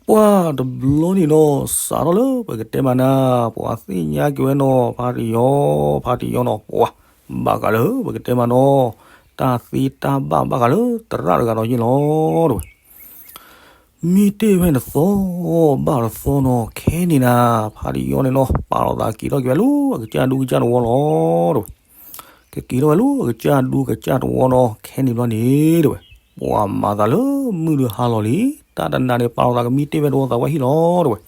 ပှၢ်တဘျီန့ၣ်နီၤ စးထီၣ်လၢပကတဲမးနၤ ပှၤသ့ၣ်ညါက့ၤဝဲနီၤ ဖါတံၢ်ယီၤ ဖါတံၢ်ယီၤနီၤ ပှၤ ဘၣ်ဃးလၢပကတဲမးနီၤ တၢ်သ့တၢ်ဘၣ်ဘၣ်ဃးလၢသရၣ်တဂၤဒီးယ့ၢ်လီၤ တဲဝဲ. မ့ၢ်တ့ၢ်ဖဲနသီ ဘၣ်တသီနီၤ ခဲန့ၣ်နၤ ဖါတံၢ်ယီၤန့ၣ်နီၤ ပာ်လီၤသးက့ၤထီၣ်က့ၤဝဲလၢ အကစၢ်ဒူကစၢ်တဝီလီၤ တဲဝဲ. ကက့ၤထီၣ်ဝဲလၢအကစၢ်ဒူကစၢ်တဝီနီၤ ခဲန့ၣ်ဘျီန့ၣ် တဲဝဲ. ပှၤမၤသးလၢမုၢ်ဒုးဟါလီၤလံ, တၢ်တနၤန့ၣ် ပာ်လီၤသးကမံတ့ၢ်ဖဲတဝီသးပှၢ်ဟံၣ်လီၤ တဲဝဲ.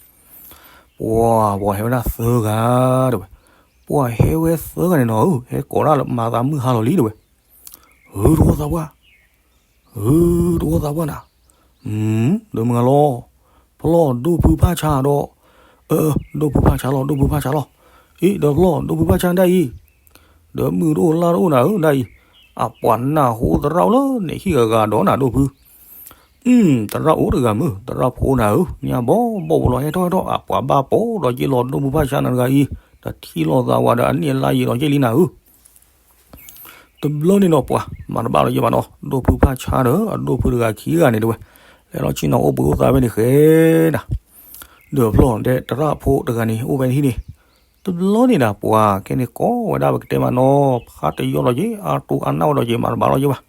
ပှၤ ပှၤဟဲဝဲဒၣ်သၢဂၤ တဲဝဲ. ပှၤဟဲဝဲသၢဂၤန့ၣ်နီၤဧၢ ဟဲကိးဒၣ်လၢမၤသးမုၢ်ဟါလီၤလံ တဲဝဲ. ဧၢ တဝီသးပှၢ် ဧၢ တဝီသးပှၢ်နၤ, ဒီးမုၢ်ဂၤလီၤ, ဖျီၣ်ဒိၣ်ဖုဖၣ်ဆါဒီး, အၢ ဒိၣ်ဖုဖၣ်ဆါလီၤ ဒိၣ်ဖုဖၣ်ဆါလီၤ, အ့ ဒီးဖျီၣ် ဒိၣ်ဖုဖၣ်ဆါဒၣ်အံၤ, ဒီးမုၢ်တအိၣ်လါတအိၣ်နၤဧၢ ဒၣ်အံၤ, အပှၤနၢ်ဟူသရၣ်အိၣ်လၢန့ၣ်ဟံၣ်ဂၤဂၤဒီးနၤဒိၣ်ဖု, သရၣ်အိၣ်တဂၤမုၢ် သရၣ်ဖိနၤဧၢ, ညါဘီဘီဖိလီၤ ဟဲထီၣ်ဟဲထီၣ် အပှၤဘၣ်ပိာ်ဒီးက့ၤလီၤ ဒိၣ်ဖုဖၣ်ဆါနၤတဂၤအံၤ, တထံၣ်လိာ်သးဝဲဒီးအနံၣ်အလါယံာ်ဒီးက့ၤလံနၤဧၢ တဘျီန့ၣ်နီၤ ပှၤမၤတဘၣ်လီၤယဲဘၣ်နီၤ, ဒိၣ်ဖုဖၣ်ဆါဒီး အဒိၣ်ဖုတဂၤခံဂၤန့ၣ်တဲဝဲ, လဲၤလီၤဆ့ၣ်နီၤအိၣ်ဘှံးအိၣ်သါဖဲန့ၣ်ဃဲဒၣ်, ဒီးဖျီၣ်ဒဲးသရၣ်ဖိတဂၤန့ၣ် အိၣ်ဖဲန့ၣ်ဟံၣ်န့ၣ်, တဘျီန့ၣ်ဒၣ် ပှၤခဲန့ၣ်ကိးဝဲဒၣ် ပကတဲမးနီၤ ဖါတယီလီၤယဲ အါတူၢ်အါနၢ်ဝဲဒီးယဲ မၤတဘၣ်လီၤယဲဘၣ်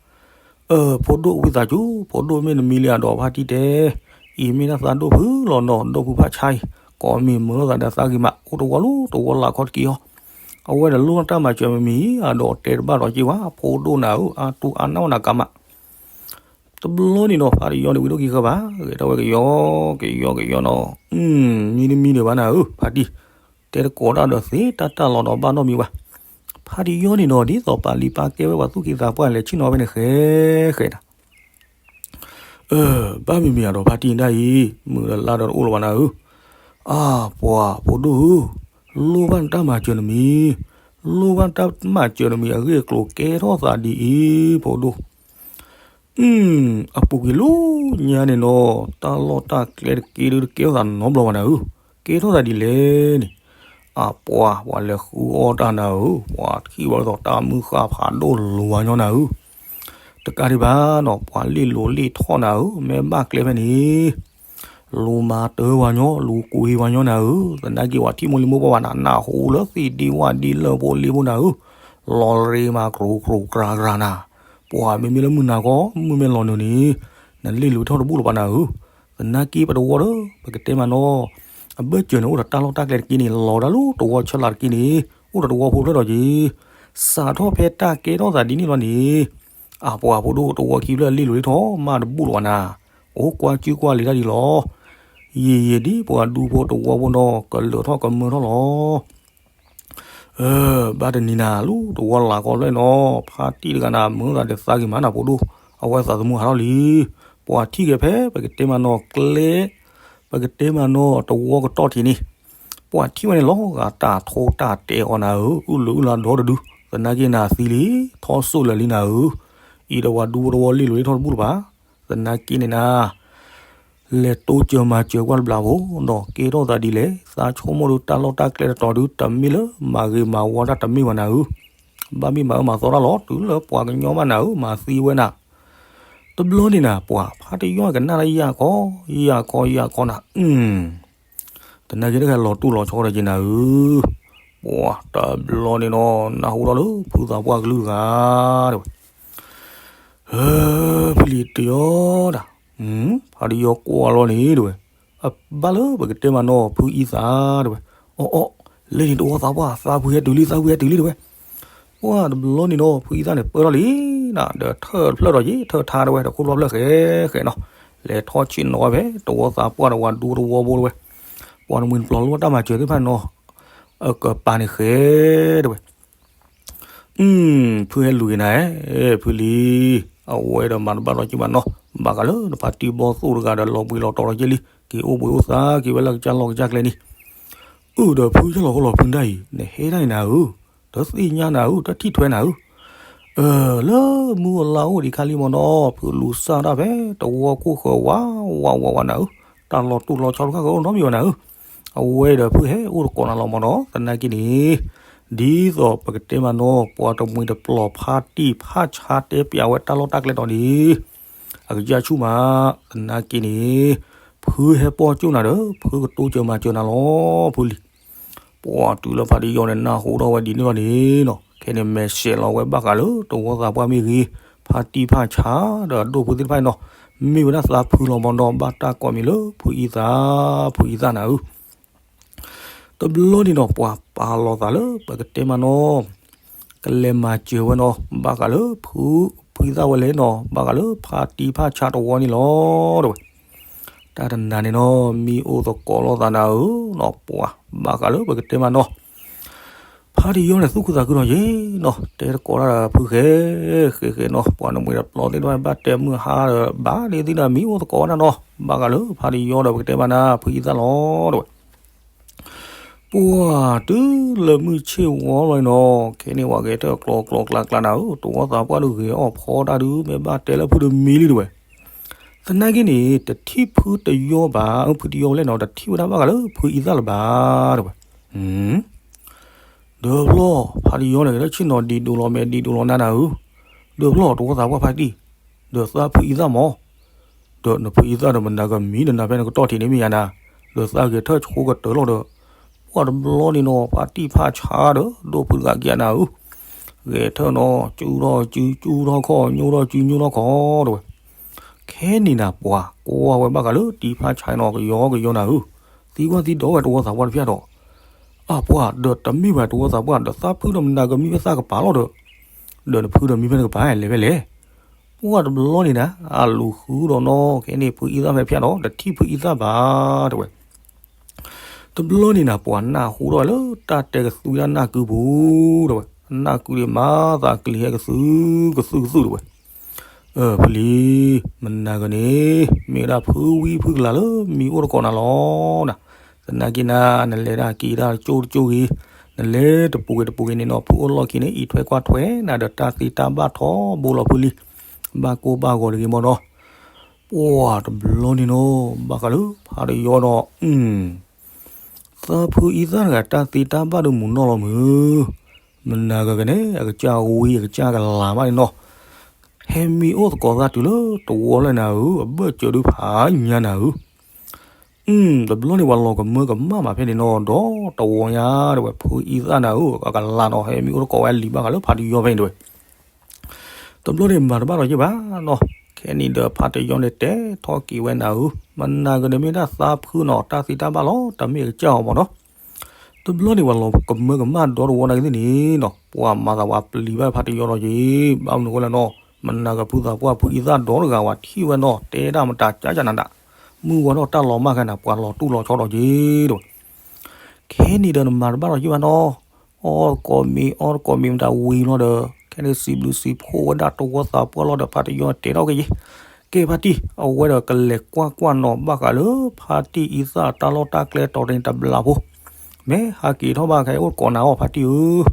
အၢ ဖိဒိၣ်ဝံသးစူၤ ဖိဒိၣ်မ့ၢ်နမံၤလံအဒီးဖါတံၢ်တဲ, အံၤမ့ၢ်ဒၣ်သးဒိၣ်ဖုလီၤနီၤ ဒိၣ်ဖုဖၣ်ဆါအံၤ, ကိးမံၤမုာ်လိာ်သးဒီးသးဂ့ၤမး အိၣ်တဝီလၢတဝီလၢခီတက့ၢ်အီၤ, အဝဲဒီးလိၣ်တၢ်မၤစၢၤမ့မ့ၢ်အဒီးတဲတဘၣ်ဒီးက့ၤဝဲ ဖိဒိၣ်နၤဧၢ အါတူၢ်အါနၢ်ဝဲနၤကးမး တဘျီန့ၣ်နီၤ ဖါတယီန့ၣ်ဝံၤဒိၣ်ခံဃၢဘၣ် ဂဲၤထီၣ်ဝဲကယီကယီကယီနီၤ, မံတမံဒံးဘၣ်နၤဧၢ ဖါတံၢ်, တဲတကိးတၢ်ဒီးသ့တၢ်တၢ်လီၤဒီးဘၣ်နီတမံၤဘၣ်, ဖါတယီန့ၣ်နီၤ ဒ်သိးပာ်လံာ်ပာ်ကဲဝဲပှၤသူၣ်က့သးပှၢ်လဲၤဆ့ၣ်နီၤဝဲန့ၣ်ဃဲဃဲဒၣ် အၢ ဘၣ်မံၤမံၤအဒီးဖါတံၢ်ဒၣ်အံၤ မုာ်လၢ်လၢ်ဒီးတအိၣ်လၢၤဘၣ်နၤဧၢ, အါ ပှၤဖိဒိၣ်ဧၢ, လိၣ်ဘၣ်နတၢ်မၤစၢၤနမံၤ, လိၣ်ဘၣ်နတၢ်မၤစၢၤနမံၤအဂ့ၢ်အကျိၤကဲထီၣ်သးဒ်အံၤ ဖိဒိၣ် အပူၤကွံာ်လီၤညါန့ၣ်နီၤ တၢ်လီၢ်တၢ်ကျဲတက့ၢ်ဒုးတကဲထီၣ်သးနီတဘျီဘၣ်နၤဧၢ, ကဲထီၣ်သးဒ်လဲၣ်န့ၣ်, အပှၤ ပှၤလဲၤဃုအီၣ်တၢ်နၤဧၢ, ပှၤထံၣ်ဝဲဒ်သိးတၢ်မုၢ်ဃၢ်ဖးဒိၣ်လိၤဝဲညီနၤဧၢ, တကးဒံးဘၣ်နီၤ ပှၤလ့ၣ်လိၤလ့ၣ်ထီၣ်နၤဧၢ, မ့ၢ်ဘၣ်ကျဲဖဲန့ၣ် လူၤမၤတၢ်ဝဲညီ လူၤကွံာ်ဝဲညီနၤဧၢ, သနာ်က့ပှၤထံၣ်မိၢ်လံၤမိၢ်ပှၢ်ဘၣ်နၤ နၢ်ဟူလၢသ့ၣ်ဒ့ဝၣ်ဒ့လၢဖိလံၤဖိနၤဧၢ, လီၤရ့မၤကြူကြူကြၤကြၤနၤ, ပှၤမ့မ့ၢ်လၢမုၢ်နၤခီ မုၢ်မ့ၢ်လီၤနုာ်န့ၣ်, နလ့ၣ်လိၤထီၣ်တဘူၣ်လၢၤဘၣ်နၤဧၢ, သနာ်က့ပတဝီဒီး ပကတဲမးနီၤ, အဘၢၣ်စၢၤန့ၣ်အိၣ်ဒီးတၢ်လီၢ်တၢ်ကျဲတက့ၢ်န့ၣ် လီၤဝဲဒၣ်လၢတဝီဆၢလၢ်တက့ၢ်န့ၣ်, အိၣ်ဒီးတဝီဖိဖျၢၣ်ဒီးက့ၤ, စးထီၣ်ဖဲတၢ်ကဲထီၣ်သးဒ်န့ၣ်လီၤန့ၣ် အပှၤဖိဒိၣ်တဝီခံဖျၢၣ်လ့ၣ်လိၤလ့ၣ်ထီၣ်မးတဘူၣ်လၢၤဘၣ်နၤ, အိၣ်ကွၢ်ကၠူကွၢ်လံတၢ်ဒ်လီၤ, ယံာ်ယံာ်ဒ်ပှၤဒူဖိတဝီဖိနီၤ ကလၢာ်ထီၣ်ကမၢထီၣ်လီၤ အၢ ဘၣ်တနံၤနၤ လၢတဝီလၢ်ကီၢ်ဖျၢၣ်နီၤ ဖါတံၢ်တဂၤနၤ မုာ်သးဒီးသးဂ့ၤမးနၤဖိဒိၣ်, အဝဲသးသမူဟးထီၣ်လံ, ပှၤထံၣ်က့ၤဖဲ ပကတဲမးနီၤကျဲ, ပကတဲမးနီၤတဝီကတီၢ်ထံးန့ၣ်, ပှၤထံၣ်ဝဲန့ၣ်လီၤဂာ် တၢ်ထိတၢ်တဲအီၤနၤဧၢ, အုၣ်လၢအုၣ်လၢဒီတဒု, သနာ်က့နၤသံလံ, ထီၣ်စိၣ်လၢာ်လံနၤဧၢ, အံၤဒီးပှၤဒူဖိတဝီလ့ၣ်လိၤလ့ၣ်ထီၣ်တဘူၣ်လၢၤဘၣ်, သနာ်က့န့ၣ်နၤ လဲၤတိစၢၤမၤစၢၤကွၢ်တဘျီဖိဒီး ကဲထီၣ်သးဒ်လဲၣ်, သးဆိကမိၣ်ဒီးတၢ်လီၢ်တၢ်ကျဲတတီၤဒု တမ့ၢ်လၢမၤဂ့ၤမၤဝါတၢ်တမ့ၢ်ဘၣ်နၤဧၢ, ဘၣ်မံမၤအၢမၤသီတၢ်လီၤ တုၤလၢပှၤကညီဘၣ်နၤဧၢ, မၤသံဝဲနၤ, တဘျီန့ၣ်နၤ ပှၤဖါတယီၢ်ကနၣ်လၢယၢ်ခီ, ယၢ်ခီယၢ်ခီနၤ, သနာ်က့တဂၤလီၤတူၢ်လီၤဆီဒီးက့ၤနၤဧၢ, ပှၤတဘျီန့ၣ်နီၤ နၢ်ဟူထီၣ်လၢဖုသးပှၢ်ကလုၢ်တဂၤ, တဲဝဲ ဖုလံၤတယီတၢ်, ဖါတယီကွၢ်လီၤန့ၣ် တဲဝဲ, အဘၣ်လၢပကတဲမးနီၤ ဖုအံသၣ် တဲဝဲ, အီၣ်အီၣ်, လၢန့ၣ်တဝီသးပှၢ် သးဖုဟဲတုၤလံ သးဖုဟဲတုၤလံ တဲဝဲ, ပှၤတဘျီန့ၣ်နီၤ ဖုအံသၣ်န့ၣ်ပၢၢ်ထီၣ်လံနၤ ဒီးထၢၣ်တဖျၢၣ်ဒီးယ့ ထၢၣ်ထါ တဲဝဲ တခိၣ်ဖျီၣ်ဖျၢၣ်ဃဲဃဲနီၤ, လဲၤထီၣ်ဆ့ၣ်နီၤဝဲဖဲ တဝီသးပှၢ်ဒီးဝၤဒူတဝီဖိ တဲဝဲ, ပှၤတမှံၤတပျီၤလၢတၢ်မၤစၢၤသ့ၣ်တဖၣ်န့ၣ်နီၤ အကပၤန့ၣ်ဃဲ တဲဝဲ ဖုဟဲလူၤက့ၤနၤဧၢ, ဖုလံၤ, အဝဲဒီးမၤတဘၣ်လီၤက့ၤဘၣ်နီၤ, ဘၣ်ဃးလၢနဖါတံၢ်ဘီၣ်သိၣ်တဂၤဒီးလီၤဘှံးလီၤတီၤလီၤက့ၤလံ, က့ၤအိၣ်ဘှံးအိၣ်သါက့ၤဝဲလၢကစၢ်လီၢ်ကစၢ်ကျဲန့ၣ်, အၢ ဒီးဖုကၢ်လီၤဃီလီၤဖုဒၣ်အံၤ နဟဲဒၣ်န့ၣ်နၤဧၢ, တသ့ၣ်ညါနၤဧၢ, တထံၣ်ထွဲနၤဧၢ, လၢမုၢ်အိၣ်လါအိၣ်ဒံးခါလံမ့ၢ်နီၤ ဖုလူၤစၢ်တၢ်ဖဲတဝီကိၣ်ဃၢၤဝးဝးဝးဝးနၤဧၢ, တၢ်လီၤတူၢ်လီၤဆီတခါဃၢၤအိၣ်နီတမံၤဘၣ်နၤဧၢ, အဝဲဒီးဖုဟဲအိၣ်တကိးနၤလီၤမ့ၢ်နီၤ သနာ်က့န့ၣ် ဒ်သိးပကတဲမးနီၤ ပှၤတမှံၤတပျီၤဖါတံၢ်ဖါဆါတဲပျးဝဲတၢ်လီၢ်တၢ်ကျဲတီၤန့ၣ် အကစၢ်ဆူၣ်မး သနာ်က့န့ၣ် ဖုဟဲပိာ်ကၠိၣ်နၤဒီး ဖုကတိစၢၤမၤစၢၤနၤလီၤ ဖုလံၤ ပှၤတုၤလၢဖါတံၢ်ယီၣ်န့ၣ် နၢ်ဟူထီၣ်ဝဲဒ်န့ၣ်လီၤန့ၣ်နီၤ ခဲန့ၣ် မဲာ်ဆှဲးလီၤဝဲဘၣ်ဃးလၢတဝီသးပှၢ်မ့ၢ်ဂ့ၤ, ဖါတံၢ်ဖါဆါ ဒီးအဒိၣ်ဖုသ့ၣ်တဖၣ်အံၤနီၤ မ့ၢ်ဝဲဒၣ်သးဖုလီၤမ့ၢ်နီၤ ဘၣ်တၢ်ကိးမံၤလၢဖုအံသၣ်, ဖုအံသၣ်နၤဧၢ. တဘျီန့ၣ်နီၤ ပှၤပာ်လီၤသးလၢပကတဲမးနီၤ ကလဲၤမၤစၢၤဝဲနီၤ ဘၣ်ဃးလၢဖု, ဖုအံသၣ်ဝဲလဲၣ်နီၤ ဘၣ်ဃးလၢဖါတံၢ်ဖါဆါတဝီန့ၣ်လီၤ တဲဝဲ. တၢ်တနၤန့ၣ်နီၤ မံအိၣ်သကိးလိာ်သးနၤဧၢနီၤ ပှၤဘၣ်ဃးလၢပကတဲမးနီၤ ဖါတံၢ်ယီၣ်န့ၣ် သူၣ်ခုသးခုနီၤယ့ၤနီၤ တဲတကိးတၢ်ဒီးဖုဃဲ, ဃဲဃဲနီၤ ပှၤနမှံၤတပျီၤသ့ၣ်တဖၣ်ဘၣ်တဲမုၢ်ဟါဒီး ဘၣ်ဒ်သ့ၣ်ဒီးမံအိၣ်သကိးဝဲဒၣ်နီၤ ဘၣ်ဃးလၢဖါတံၢ်ယီၣ်ဒီးပကတဲမးနၤ ဖုအံသၣ်လီၤ တဲဝဲ. ပှၤတုၤလၢမုၢ်ဆ့ၣ်ဝီလီၤနီၤ ခဲန့ၣ်ဝဲဂဲၤထၢၣ်ကျီကျီကျါကျါနၤဧၢ တဝီသးပှၢ်ဒုးဂ့ၤအီၣ်ဖီတၢ်ဒုး မ့ၢ်ဘၣ်တဲလၢဖုတမံၤလံတဲဝဲ. သနာ်က့န့ၣ် တထံၣ်ဖုတယီၣ်ဘၣ်, ဖုတယီၣ်ဝဲလဲၣ်နီၤ တထံၣ်ဝဲဒၣ်ဘၣ်ဃးလၢဖုအံသၣ်လၢၤဘၣ် တဲဝဲ. ဒီးဘျီ ဖါတံၢ်ယီၣ်န့ၣ် လၢဆ့ၣ်နီၤဒံးဒိးလီၤမဲာ်ဒံးဒိးလီၤနါနၤဧၢ, ဒီးဘျီတဝီသးပှၢ်ဖါတံၢ်, ဒီးသးဖုအံသၣ်မး, ဒီးနဖုအံသၣ်ဒီးမနၤကမံၤနနၤဖဲနကတီၢ်ထံးန့ၣ်မ့ၢ်ယါနၤ, ဒီးသးဂဲၤထၢၣ်ဆိကတၢၢ်လီၤဒီး, ပှၤတဘျီန့ၣ်နီၤ ဖါတံၢ်ဖါဆါဒီး ဒိၣ်ဖုတဂၤက့ၤနၤဧၢ, ဂဲၤထၢၣ်နီၤ စုထီၣ်စု စုထီၣ်ခီၣ် ညိထီၣ်စု ညိထီၣ်ခီၣ် တဲဝဲ. ခဲန့ၣ်နၤ ပှၤကိးဝဲဘၣ်ဃးလၢတံၢ်ဖါဆါနီၤ ကယီကယီနၤဧၢ, သံကွၢ်သံဒိးဝဲတဝီသးပှၢ်တဖၣ်ဒီး, အါပှၤဒီးတမ့ၢ်ဘၣ်တဝီသးပှၢ် ဒီးသးဖုဒီးမနၤကမံၤဖဲသးကပၤလီၤဒီး, ဒီးနဖုဒီးမံဖဲနကပၤလဲၤဖဲလဲၣ်. ပှၤတဘျီန့ၣ်နၤ အလူၤဃုဒီးနီၤ ခဲန့ၣ်ဖုအံသၣ်ဖဲဖၠၣ်ဒီး တထံၣ်ဖုအံသၣ်ဘၣ် တဲဝဲ. တဘျီန့ၣ်နၤ ပှၤနၢ်ဟူထီၣ်ဝဲလၢတၢ်တဲကသွံတၢ်နၢ်ကုပူၤ တဲဝဲ, နၢ်ကုဒံးမၤသးကလံၤဟဲကသုကသုကသု တဲဝဲ. ဖုလံၤ, မနၤကန့ၣ် မ့ၢ်ဝဲဒၣ်ဖုဝံဖုကလၤလၢမံၤအိၣ်တကိးနၤလီၤနၤ. သနာ်က့နၤ နလဲၤတၢ်က့ၤတၢ်ကၠိတကၠိဂ့ၤ, နလဲၤတပူၤဂ့ၤတပူၤဂ့ၤန့ၣ်နီၤ ဖုအိၣ်လီၢ်ခံန့ၣ်အံးထွဲကွၢ်ထွဲနၤဒီးတၢ်သ့တၢ်ဘၣ်ထီဘိလီၤဖုလံၤ, ဘၣ်ကိၢ်ဘၣ်ဂီၤတဂ့ၤမ့ၢ်နီၤ. ပှၤတဘျီန့ၣ်နီၤ ဘၣ်ဃးလၢဖါတယီဒီး သးဖုအံသၣ်တဂၤတၢ်သ့တၢ်ဘၣ်ဒုးမုာ်နီၢ်လီၤမုာ်, မနၤကကန့ၣ် အကစၢ်ဝံအကစၢ်ကလၤမးန့ၣ်နီၤ, ဟဲမံအိၣ်သကိးသးတုၤလၢတဝီလၢနၤဧၢ, အဘၢၣ်စၢၤဒုးဖးညါနၤဧၢ. တဘျီန့ၣ်ပှၤလီၤကမၢကမၣ်မးဖဲန့ၣ်နီၤ ဒီးတဝီညါ တဲဝဲ ဖုအံသၣ်နၤဧၢ အကလၤနီၤ ဟဲမံအိၣ်သကိးဝဲလံၤဘၣ်ဃးလၢဖါတယီဖဲန့ၣ်တဲဝဲ. တဘျီန့ၣ်မၤတဘၣ်လီၤယ့ၢ်ဘၣ်နီၤ, ခဲန့ၣ်ဒီးဖါတယီန့ၣ်တဲထီၣ်က့ၤဝဲနၤဧၢ, မနၤကန့ၣ်မ့ၢ်ဒၣ်သးဖုနီၤ တၢ်သ့တၢ်ဘၣ်လီၤ တမ့ၢ်အကစၢ်အီၤမ့ၢ်နီၤ. တဘျီန့ၣ်ပှၤလီၤကမၢကမၣ်ဒီတဝီနာ်က့သ့ၣ်န့ၣ်နီၤ ပှၤမၤသးဝဲပျံၤဘၣ်ဖါတယီနီၤယ့ၢ် ဘၣ်မနုၤဃိလဲၣ်နီၤ, မနၤကဖုသးပှၢ်ဖုအံသၣ်ဒီတဂၤဝဲထံၣ်ဝဲနီၤ တဲဒၣ်မတၤကၢ်ကၢ်နၤဒၣ်, မုၢ်ဝါထီၣ်တၢ်လီၤမၢ်ခဲနၤ ပှၤလီၤတူၢ်လီၤဆီဒီးယ့ၢ်တဲဝဲ. ခဲန့ၣ်ဒီးနမၤတဘၣ်လီၤယ့ၢ်ဘၣ်နီၤ, အီၣ်သကိးမ့ၤအီၣ်သကိးမ့ၤမတၤဝံၤလီၤဒီး ခဲန့ၣ်စံးဘျုးစံးဖှိၣ်ဝဲဒၣ်တဝီသးပှၢ်လီၤဒီးဖါတယီတဲထီၣ်က့ၤယ့ၢ်, ကဲဖါတံၢ် အဝဲဒီးကလဲၤကွၢ်ကွၢ်နီၤ ဘၣ်ဃးလၢဖါတံၢ်အံသၣ်တၢ်လီၢ်တၢ်ကျဲတီၤန့ၣ်တဘျီဖိ, မ့ၢ်ဟးက့ၤထီၣ်ဘၣ်ခဲအိၣ်သကိးနၤအီၣ်ဖါတံၢ်ဧၢ,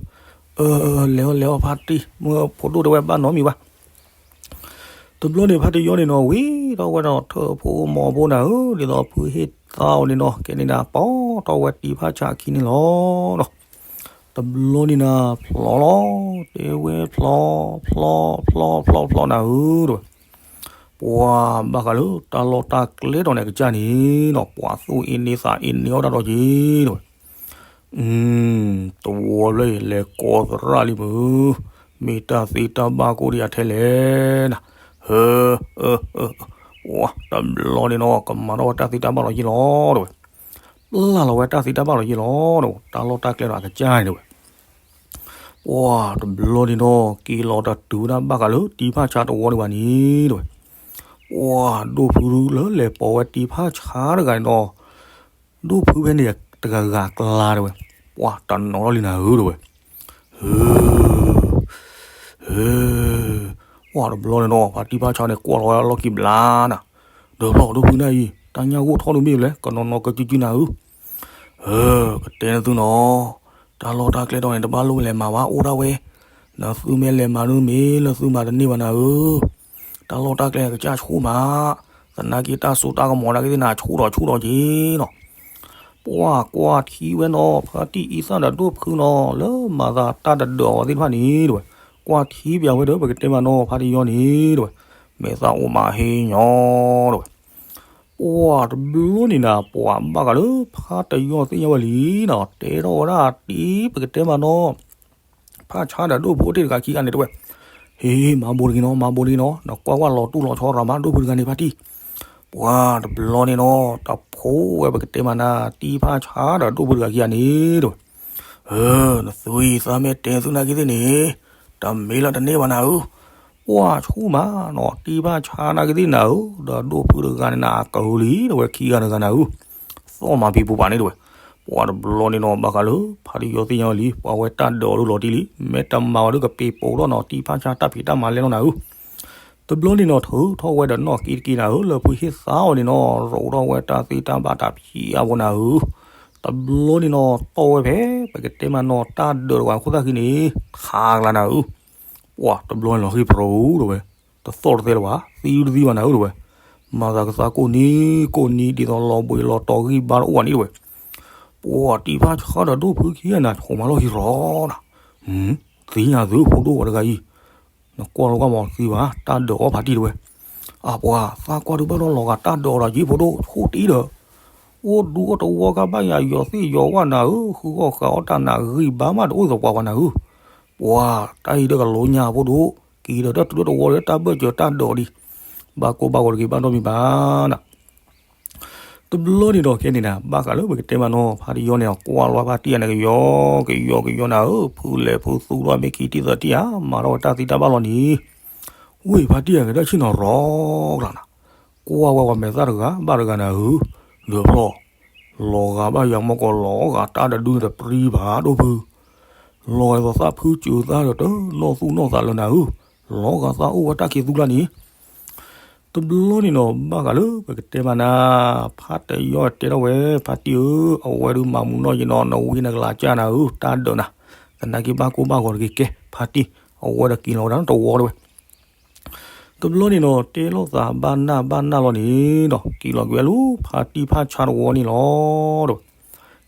အၢ လဲၤအီၣ်လဲၤအီၣ်ဖါတံၢ် မ့ၢ်ဖိဒိၣ်တဲဝဲဘၣ်နီတမံၤဘၣ် တဘျီန့ၣ်ဖါတယီန့ၣ်နီၤ ဝံၤထီၣ်ဝဲဒီးထၢၣ်ဖိမီၤဖိနၤဧၢ, ဒ်သိးဖုဟ့ၣ်သါအီၤန့ၣ်နီၤ ကဲန့ၣ်နၤ ပိာ်ထီၣ်ဝဲတံၢ်ဖါဆါအခံန့ၣ်လီၤနီၤ. တဘျီန့ၣ်နၤ ဖျီလီၤ, တဲဝဲဖျီ, ဖျီ, ဖျီ, ဖျီ, ဖျီနၤဧၢ တဲဝဲ. ပှၤဘၣ်ဃးလၢတၢ်လီၢ်တၢ်ကျဲတီၤန့ၣ်အကစၢ်န့ၣ်နီၤ ပှၤသူၣ်အ့န့သးအ့န့အီၣ်တၢ်ဒီးက့ၤ တဲဝဲ. တဝီလၢလဲၤကိးသရၣ်လံမုၢ်, မ့ၢ်တၢ်သ့တၢ်ဘၣ်ကိၣ်ဒံးအထဲလဲၣ်နၤ, ဟၢ, တဘျီန့ၣ်နီၤ ကမၤထီၣ်ဝဲတၢ်သ့တၢ်ဘၣ်လီၤယ့ၢ်လီၤ တဲဝဲ, ပျၢ်လီၤဝဲတၢ်သ့တၢ်ဘၣ်လီၤယ့ၢ်လီၤ တဲဝဲ, တၢ်လီၢ်တၢ်ကျဲဒီးအကစၢ်န့ၣ်တဲဝဲ. ပှၤတဘျီန့ၣ်နီၤ က့ၤလီၤတတုၤဝဲဒၣ်ဘၣ်ဃးလၢတံၢ်ဖါဆါတဝီဒံးဘၣ်န့ၣ် တဲဝဲ. ပှၤဒိၣ်ဖုလၢလဲၤပိာ်ဝဲတံၢ်ဖါဆါတဂၤန့ၣ်နီၤ ဒိၣ်ဖုဖဲန့ၣ်တဂၤဂၤကျါတဲဝဲ, ပှၤတနီၤလီၤလံနၤဧၢ တဲဝဲ. ဟၢ, ဟၢ, ပှၤတဘျီန့ၣ်နီၤ ဖါတံၢ်ဖါဆါန့ၣ်ကွၢ်လီၤဝဲလီၢ်ခံဘျါနၤ, ဒီးဖျီဒိၣ်ဖုနၤအံၤ တၢ်ညၣ်ဂိၢ်ထီၣ်ဒုးမ့ၢ်လဲၣ် ကနီၤနီၤကစုစုနၤဧၢ ဟၢ, ကတဲနသုနီၤ, တၢ်လီၢ်တၢ်ကျဲတီၤန့ၣ် တဘၣ်လိၣ်လဲၤမၤဘၣ်အိၣ်ဒၣ်ဝဲ, နသုမ့ၢ်လဲၤမၤဒုးမ့ၢ်လၢသုမၤတန့ၢ်ဘၣ်နၤဧၢ, တၢ်လီၢ်တၢ်ကျဲကစၢ်ဆူၣ်မး, သနာ်က့တၢ်စိတၢ်ကမီၤနာ်က့သ့ၣ်နၤဆူၣ်ဒီးဆူၣ်ဒီးက့ၤနီၤ. ပှၤကွၢ်ထံဝဲနီၤ ဖါတံၢ်အံသၣ်ဒီးဒိၣ်ဖုနီၤ လၢမၤသးတၢ်တဒၢးအီၤသ့ၣ်တဖၣ်န့ၣ်တဝဲ, ကွၢ်ထံပၠးဝဲဒီး ပကတဲမးနီၤ ဖါတံၢ်ယီန့ၣ်တဝဲ, မဲာ်သၣ်အိၣ်မးဟ့ညီတဝဲ. ပှၤတဘျီန့ၣ်နၤ ပှၤဘၣ်ဃးလၢဖါတံၢ်ယီသ့ၣ်ညါဝဲလံနီၤ တဲထီၣ်ဝဲဒၣ်တံၢ် ပကတဲမးနီၤ ဖါဆါဒီးဒိၣ်ဖုအိၣ်တ့ၢ်တဂၤခံဂၤန့ၣ်တဝဲ, ဟ့ မၤဘိးတဂ့ၤနီၤ မၤဘိးတဂ့ၤနီၤ နကွၢ်ကွၢ်လီၤတူၢ်လီၤဆီရၤမး ဒိၣ်ဖုတဂၤန့ၣ် ဖါတံၢ်. ပှၤတဘျီန့ၣ်နီၤ တဖိဝဲ ပကတဲမးနၤ တံၢ်ဖါဆါဒီးဒိၣ်ဖုတဂၤခံဂၤန့ၣ်တဝဲ, နသုအံၤသးမ့ၢ်တဲသုနာ်က့သ့ၣ်န့ၣ် တမ့ၢ်လၢတန့ၢ်ဘၣ်နၤဧၢ, ပှၤဆူၣ်မးနီၤ တံၢ်ဖါဆါနာ်က့သ့ၣ်နၤဧၢ ဒီးဒိၣ်ဖုတဂၤန့ၣ်နၤ အကဟုလံတဝဲ ခံဂၤတဂၤနၤဧၢ သီၣ်မၤဖံးပူၤပာ်န့ၣ်တဝဲ. ပှၤတဘျီန့ၣ်နီၤ ဘၣ်ဃးလၢ ဖါတံၢ်ယီသ့ၣ်ညါဝဲလံ ပှၤဝဲတၢ်ဒၢးအီၤဒိၣ်လီၤတံၢ်လံ မ့ၢ်တမၤဝဲဒၣ်ကပ့ၤပိာ်ထီၣ်နီၤ တံၢ်ဖါဆါတၢ်ဖံးတၢ်မၤလဲၣ်လီၤနၤဧၢ. တဘျီန့ၣ်နီၤ ထုးထီၣ်ဝဲဒီးနီၢ်က့တက့နၤဧၢ လၢဖုဟ့ၣ်သါအီၤန့ၣ်နီၤ ရိးထီၣ်ဝဲတၢ်သ့တၢ်ဘၣ်တၢ်ဖံးအါဖိနၤဧၢ. တဘျီန့ၣ်နီၤ တီၢ်ဝဲဖဲ ပကတဲမးနီၤ တၢ်ဒၢးတဝဲခိၣ်သၣ်ဃံန့ၣ် ထါကလါနၤဧၢ. ပှၤတဘျီန့ၣ်လီၤဃ့ၢ်ပရူၤတဝဲ, တသီၣ်တသဲလၢၤဘၣ် သံဒုတသံဘၣ်နၤဧၢတဝဲ, မၤသးကသါကိၢ်နံၤကိၢ်နံၤ ဒ်သိးလီၤဘှံးလီၤတီၤဂံၢ်ဘါတအိၣ်ဘၣ်န့ၣ်တဝဲ. ပှၤတံၢ်ဖါဆါဒီးဒိၣ်ဖုခံဂၤန့ၣ် ဆိးမၤလီၢ်ခံရီၤနၤ, သ့ၣ်ညါသုဖိဒိၣ်ဝဲတဂၤအံၤ နကွၢ်လီၤကွၢ်မးသံဘၣ် တၢ်ဒၢးအီၤဖါတံၢ်တဝဲ. အပှၤသးကွၢ်ဒုးဘၣ်ဒီးလီၤဂာ်တၢ်ဒၢးအီၤဒီးယ့ၢ်ဖိဒိၣ် ဆိၣ်တံၢ်ဒီး အိၣ်ဒူအိၣ်တဝီကဘၣ်ယၤ ယီၤသ့ၣ်ယီၤဝၣ်နၤဧၢ ဃုဂီၢ်ဃာ်အီၣ်တၢ်နၤ ဂံၢ်ဘါမးတအိၣ်သပှၢ်ပှၤနၤဧၢ. ပှၤတၢ်အံၤဒီးကလိညါဖိဒိၣ် က့ၤဒီးတၢ်တုၤလၢတဝီဒီးတၢ်ဘၢၣ်စၢၤတၢ်ဒၢးအီၤဒံး ဘၣ်ကိၢ်ဘၣ်ဂီၤတဂ့ၤ ဘၣ်ဒီမံၤဘၣ်နၤ တဘျီန့ၣ်ဒီးခဲန့ၣ်နၤ ဘၣ်ဃးလၢပကတဲမးနီၤ ဖါတံၢ်ယီန့ၣ် ကွၢ်လီၤဖါတံၢ်အံၤန့ၣ် ကယီကယီကယီနၤဧၢ ဖုလဲၤဖုသူထီၣ်မ့ၢ်ခံထံၣ်သၢထံၣ်ဧါ မၤထီၣ်ဝဲတၢ်သံတၢ်ဘၣ်လီၤန့ၣ်, ဝ့ၢ်ဖါတံၢ်အံၤကဒၣ်ဆ့ၣ်နီၤရီၤကျါနၤ, ကွၢ်ဝဲပှၤမဲာ်သၣ်တဂၤဘၣ်တဂၤနၤဧၢ, ဒၢးဖျီၣ်, လီၤဂာ်ဘၣ်ယၤမီၢ်ကီးလီၤဂာ်တၢ်တဒုန့ၣ်တပြံဘၣ်ဒိၣ်ဖု, လီၤဂာ်သးဖုစၢၤသးဒီးတနီၢ်သူၣ်နီၢ်သးလၢနၤဧၢ, လီၤဂာ်သးအိၣ်ဝဲတၢ်ခံးသူကျါန့ၣ် တဘျီန့ၣ်နီၤ ဘၣ်ဃးလၢပကတဲမးနၤ, ဖါတံၢ်ယီတဲထီၣ်ဝဲ ဖါတံၢ်ဧၢ, အဝဲဒုးမၤမူးနီၢ်ယံၤနီၤ နဝံနကလၤကၢ်နၤဧၢ, တၢ်ဒၢးနၤ, သနာ်က့ဘၣ်ကိၢ်ဘၣ်ဂီၤတဂ့ၤ ကဲ ဖါတံၢ်, အဝဲဒီးက့ၤလီၤဝဲဒၣ်တဝီတဝဲ တဘျီန့ၣ်နီၤ တဲလိာ်သးဘၣ်နၢ်ဘၣ်နၢ်လီၤန့ၣ်ဒီး က့ၤလီၤက့ၤဝဲလၢဖါတံၢ်ဖါဆါတဝီန့ၣ်လီၤ.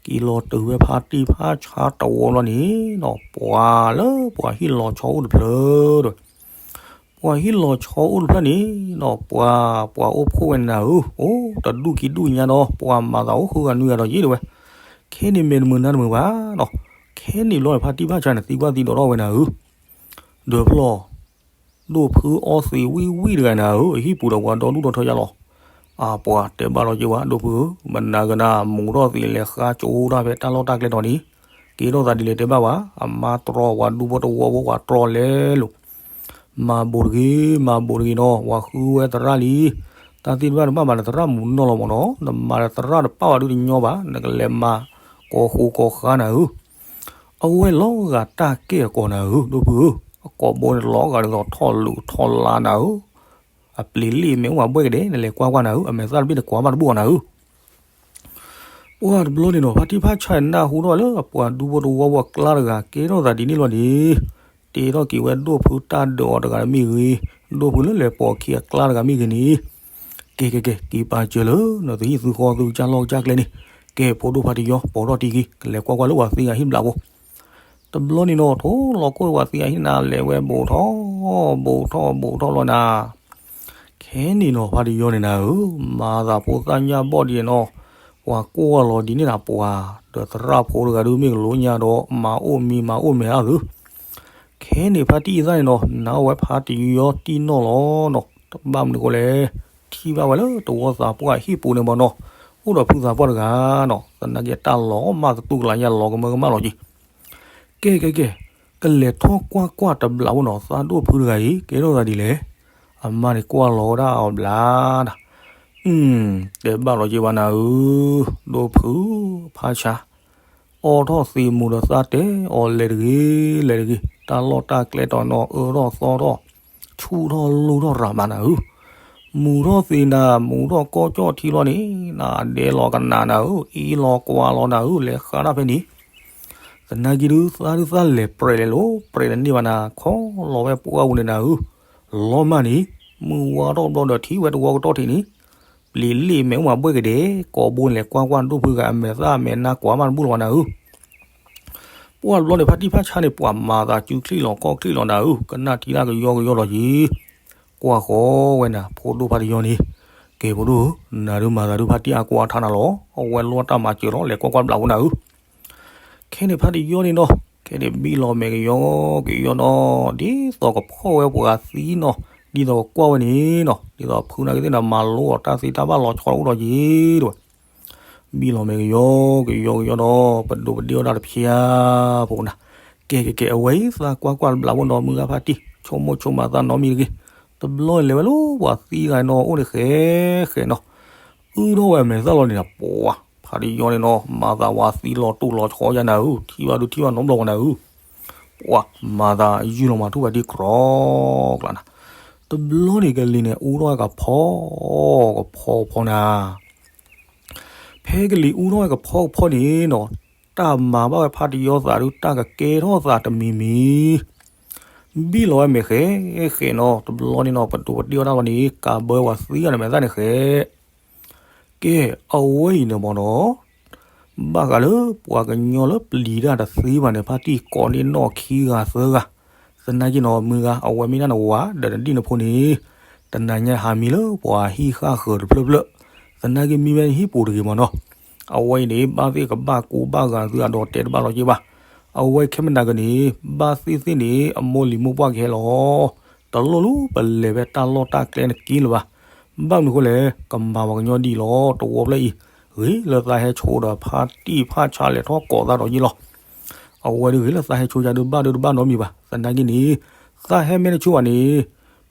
က့ၤလီၤတုၤဝဲဖါတံၢ်ဖါဆါတဝီလီၤန့ၣ်နီၤ ပှၤလၢပှၤဟံၣ်လီၤဆီအိၣ်တဖျၢၣ်ဒီး ပှၤဟံၣ်လီၤဆီအိၣ်တဖျၢၣ်န့ၣ်နီၤ ပှၤ ပှၤအိၣ်ဖှိၣ်ဝဲနၤဧၢ, အိၣ်တဒူၣ်ခံဒူၣ်ညါဒီး ပှၤမၤသးအိၣ်ဃုဂၤနွံဂၤဒီးယ့ၢ်တဝဲ, ခဲန့ၣ်မဲာ်တမုာ်နါတမုာ်ဘၣ်နီၤ, ခဲန့ၣ်ဘျီန့ၣ် ဖါတံၢ်ဖါဆါန့ၣ် သံကွၢ်သံဒိးထီၣ်ဝဲနၤဧၢ ဒၢးဖျီၣ်, ဒိၣ်ဖုအီသံးဝံၣ်ဝံၣ်တဂၤနၤဧၢ, အဟံၣ်ပူၤဒီးပှၤဒီဒူၣ်ဒီထၢယါလီၤ. အပှၤတဲဘၣ်လီၤက့ၤဝဲ ဒိၣ်ဖုဧၢ, မနၤကနၤ မူးထီၣ်သံးလဲၤဃါကၠိတၢ်ဖဲတၢ်လီၢ်တၢ်ကျဲတီၤန့ၣ်, ကဲထီၣ်သးဒ်လဲၣ်တဲဘၣ်ဝဲ, အမါတြီဝဲဒူဖိတဝီဖိ ပှၤတြီလဲၤလိာ် မၤဘိးတဂ့ၤ မၤဘိးတဂ့ၤနီၤ, ပှၤဃုဝဲသရၣ်လံ, တၢ်သ့ၣ်တဖၣ်တဘၣ်မၤဒီးသရၣ်မူးနီၢ်လီၤမၢ်နီၤ, နမၤဒီးသရၣ်တပာ်ဝဲဒုတညီဘၣ်, နကလဲၤမၤကိးဃူကိးဃါနၤဧၢ, အဝဲလီၤဂာ်တၢ်ကဲၣ်အကိာ်နၤဧၢ, ဒိၣ်ဖုဧၢ, အကိာ်ဘိန့ၣ်လီၤဂာ်ဒ်သိးထီၣ်လူၤထီၣ်လါနၤဧၢ, အပျ့ၤလ့ၣ်မ့ၢ်အိၣ်မးဘှဲၣ်ကဒဲး နလဲၤကွၢ်ကွၢ်နၤဧၢ, အမဲာ်သၣ်တဘ့ၣ်တကွၢ်ဘၣ်တဘူၣ်အီၤနၤဧၢ ပှၤတဘျီန့ၣ်နီၤ ဖါတံၢ်ဖါဆါနၢ်ဟူထီၣ်ဝဲလၢအပှၤဒူဖိတဝီဖိအကျါတဂၤ ကဲထီၣ်သးဒ်န့ၣ်လီၤန့ၣ်, တဲထီၣ်က့ၤဝဲဒိၣ်ဖုတၢ်ဒၢးအီၤတဂၤတမ့ၢ်ဂ့ၤ, ဒိၣ်ဖုလၢလဲၤပိာ်ခံအကျါတဂၤမ့ၢ်ဂ့ၤန့ၣ်, ကဲကဲကဲ က့ၤပာ်စၢၤလၢနသုဟံၣ်သုဃီသုကစၢ်လီၢ်ကစၢ်ကျဲန့ၣ်, ကဲဖိဒိၣ်ဖါတံၢ်ယီ ပိာ်ထီၣ်တံၢ်က့ၤ ကလဲၤကွၢ်ကွၢ်လၢပှၤသ့အဟံၣ်ဘျးဖိ တဘျီန့ၣ်နီၤ ထိၣ်လီၤကွၢ်ဝဲသ့အဟံၣ်နၤ လဲၤဝဲဘူးထီၣ်, ဘူးထီၣ် ဘူးထီၣ်လီၤနၤ, ခဲန့ၣ်နီၤ ဖါတံၢ်ယီန့ၣ်နၤဧၢ, မၤသးဖိသၣ်ညၣ်ဘီၣ်ဒ်န့ၣ်နီၤ, ပှၤကွၢ်လီၤဒ်န့ၣ်နၤပှၤ, ဒီးသရၣ်ဖိတဂၤဒုးမ့ၢ်ကလိညါဒီး မၤအိၣ်မံၤမၤအိၣ်မဲာ်အါသု, ခဲန့ၣ်ဖါတံၢ်အံသၣ်န့ၣ်နီၤ နာ်ဝဲဖါတံၢ်ယီတံၢ်နီၢ်လီၤနီၤ, တဘၣ်မနုၤဃိလဲၣ်, ထံၣ်ဘၣ်ဝဲလၢတဝီသးပှၢ်ဟံၣ်ပူၤန့ၣ်မၢ်နီၤ, အိၣ်ဒီးဖုသးပှၢ်တဂၤနီၤ, သနာ်က့တၢ်လီၤမၢ်သတူၢ်ကလာ်ညါလီၤကမၢကမၣ်လီၤက့ၤ ကဲကဲကဲ, ကလဲၤထီၣ်ကွၢ်ကွၢ်တဘျီဖိနီၤ သးဒိၣ်ဖုတဂၤအံၤ ကဲထီၣ်သးဒ်လဲၣ်, အမါန့ၣ်ကွၢ်လီၤဝဲဒၣ်အီၤဘျါနၤ, တဲဘၣ်လီၤက့ၤဝဲနၤဧၢ, ဒိၣ်ဖု, ဖါဆါ, အိးထီၣ်သံးမူးဒီးသးတဲအီၤလဲၤတဂ့ၤ, လဲၤတဂ့ၤ, တၢ်လီၢ်တၢ်ကျဲတီၤနီၤ အၢထီၣ်သီထီၣ်, ဆူၣ်ထီၣ်လူၢ်ထီၣ်ရၤမးနၤဧၢ မူးထီၣ်သံးနၤ မူးထီၣ်ကီၢ်ကၠီၣ်ထံလီၤန့ၣ်, နဒဲလီၤကနၣ်နၤဧၢ, အ့လီၤကွၢ်လီၤနၤဧၢ, လဲၤဃးတၢ်ဖဲန့ၣ်, သနာ်က့ဒုး သးဒုးသးလဲၤပြဲးလဲၤလိၤ ပြဲးတန့ၢ်ဘၣ်နၤ ခီလီၤဝဲပှၢ်ပူၤန့ၣ်နၤဧၢ, လီၤမၢ်န့ၣ်, မုၢ်ဝါထီၣ်ဘျီဒီးထံၣ်ဝဲတဝီကတီၢ်ထံးန့ၣ်, ပျံၤလ့ၣ်မဲာ်အိၣ်မးဘှဲၣ်ကဒဲး, ကိးဘိန့ၣ်လဲၤကွၢ်ကွၢ်ဒိၣ်ဖုဂၤအမဲာ်သၣ်အမဲာ်နါကွၢ်မးတဘူၣ်လီၤဘၣ်နၤဧၢ. ပှၢ်တဘျီန့ၣ် ဖါတံၢ်ဖါဆါန့ၣ် ပှၤမၤသးစုချံၣ်လီၤခီၣ်ချံၣ်လီၤနၤဧၢ, ကနၣ်ထံတၢ်ကယီကယီလီၤက့ၤ, ကွၢ်ဃီဝဲနၤ ဖိဒိၣ်ဖါတယီန့ၣ်, ကဲဖိဒိၣ်ဧၢ, နၤဒုးမၤသးဒုးဖါတံၢ်အါကွၢ်ထါနၤလီၤ, အဝဲလိၣ်တၢ်မၤစၢၤလီၤ လဲၤကွၢ်ကွၢ်ဘျးဖိနၤဧၢ. ခဲန့ၣ်ဖါတယီန့ၣ်နီၤ, ခဲန့ၣ်ဘံၣ်လီၤမဲာ်ကယီကယီနီၤ, ဒ်သိးကဖီၣ်ဝဲပှၤသံနီၤ, ဒ်သိးကကွၢ်ဝဲန့ၣ်နီၤ, ဒ်သိးဖုနာ်က့သ့ၣ်န့ၣ် မၤလိအီၤတၢ်သ့တၢ်ဘၣ်လီၤဆီအိၣ်ဒီးက့ၤတဝဲ ဘံၣ်လီၤမဲာ်ကယီကယီကယီဒီး ပဒိးပဒ့ၣ်အီၣ်တၢ်တဖျါဖိနၤ, ကဲကဲကဲ အဝဲအံၤ သးကွၢ်ကွၢ်တဘျးဖိနီၤ မုၢ်ဂၤဖါတံၢ် ဆိကမိၣ်ဆိကမးသးနီတမံၤတဂ့ၤ, တဘျီန့ၣ်လဲၤဝဲလၢပှၤသံဂၤနီၤ အိၣ်န့ၣ်ဃဲဃဲနီၤ, အုၣ်ထီၣ်ဝဲအမဲာ်သၣ်လီၤန့ၣ်နၤ ပှၤ ဖါတယီန့ၣ်နီၤ မၤသးဝဲသံလီၤတူာ်လီၤဆီယါနၤဧၢ, ထံၣ်ဘၣ်ဒုးထံၣ်ဘၣ်နီတဘျီပှၤနၤဧၢ, ပှၤမၤသးယုၢ်လီၤမၤထူၣ်ဝဲဒ်ကြီကျါနၤ, တဘျီန့ၣ်ကလံၤန့ၣ် အူထီၣ်ဝဲကဖီကဖီကဖီနၤ ဖဲကလံၤအူထီၣ်ဝဲကဖီကဖီန့ၣ်နီၤ, တၢ်မၤဘၣ်ဝဲဖါတယီသးဒုး တၢ်ကကဲထီၣ်သးတမံၤမံၤ, ဘံၣ်လီၤဝဲမဲာ်ဃဲဃဲနီၤ, တဘျီန့ၣ်နီၤ ပဒိးပဒ့ၣ်အီၣ်တၢ်လီၤန့ၣ် ကးဘၢဝဲသံဂၤန့ၣ်မဲာ်သၣ်န့ၣ်ဃဲ ကဲ အဝဲအံၤန့ၣ်မ့ၢ်နီၤ, ဘၣ်ဃးလၢပှၤကညီလၢပျံၤတၢ်တသ့ဘၣ်န့ၣ် ဖါတံၢ်ကိးန့ၢ်နီၢ်ခံဂၤသၢဂၤ, သနာ်က့နီၤ မုၢ်ဂၤ အဝဲမ့ၢ်ဒၣ်နဝၤ ဒီးနဒံၣ်နဖိန့ၣ်, တနၤညါဟးမံလၢပှၤဟံၣ်ဃၣ်ဃၢၤတဖျၢၣ်ဖျၢၣ်, သနာ်က့မံဝဲနဟံၣ်ပူၤတဂ့ၤမ့ၢ်နီၤ, အဝဲအံၤန့ၣ် ဘၣ်သ့ၣ်ကဘၣ်ကူဘၣ်ဂာ်သုအဒီးတဲတဘၣ်လီၤက့ၤဘၣ်, အဝဲခဲမနၤက့ၤန့ၣ် ဘၣ်သ့ၣ်သ့ၣ်န့ၣ် အမိၢ်လံၤမိၢ်ပှၢ်ကဟဲလီၤ တလိၣ်လၢပလဲၤဖဲတၢ်လီၢ်တၢ်ကျဲနက့လၢၤဘၣ်. ဘၣ်မနုၤဃိလဲၣ်, ကမၤပှၤကညီဒ်အံၤလီၤ. တဝီဖျၢၣ်အံၤ, ဂ့ၤလၢသးဟဲဆိဒီးဖါတံၢ်ဖါဆါလဲၤထီၣ်ကိးသးဒီးယ့ၢ်လီၤ. အဝဲဒၣ်ဂ့ၤလၢသးဟဲဆိယါဒုးဘၣ်ဒုးတဘၣ်နီတမံၤဘၣ်. သနာ်က့န့ၣ်, သးဟဲမဲာ်တဆိဘၣ်န့ၣ်,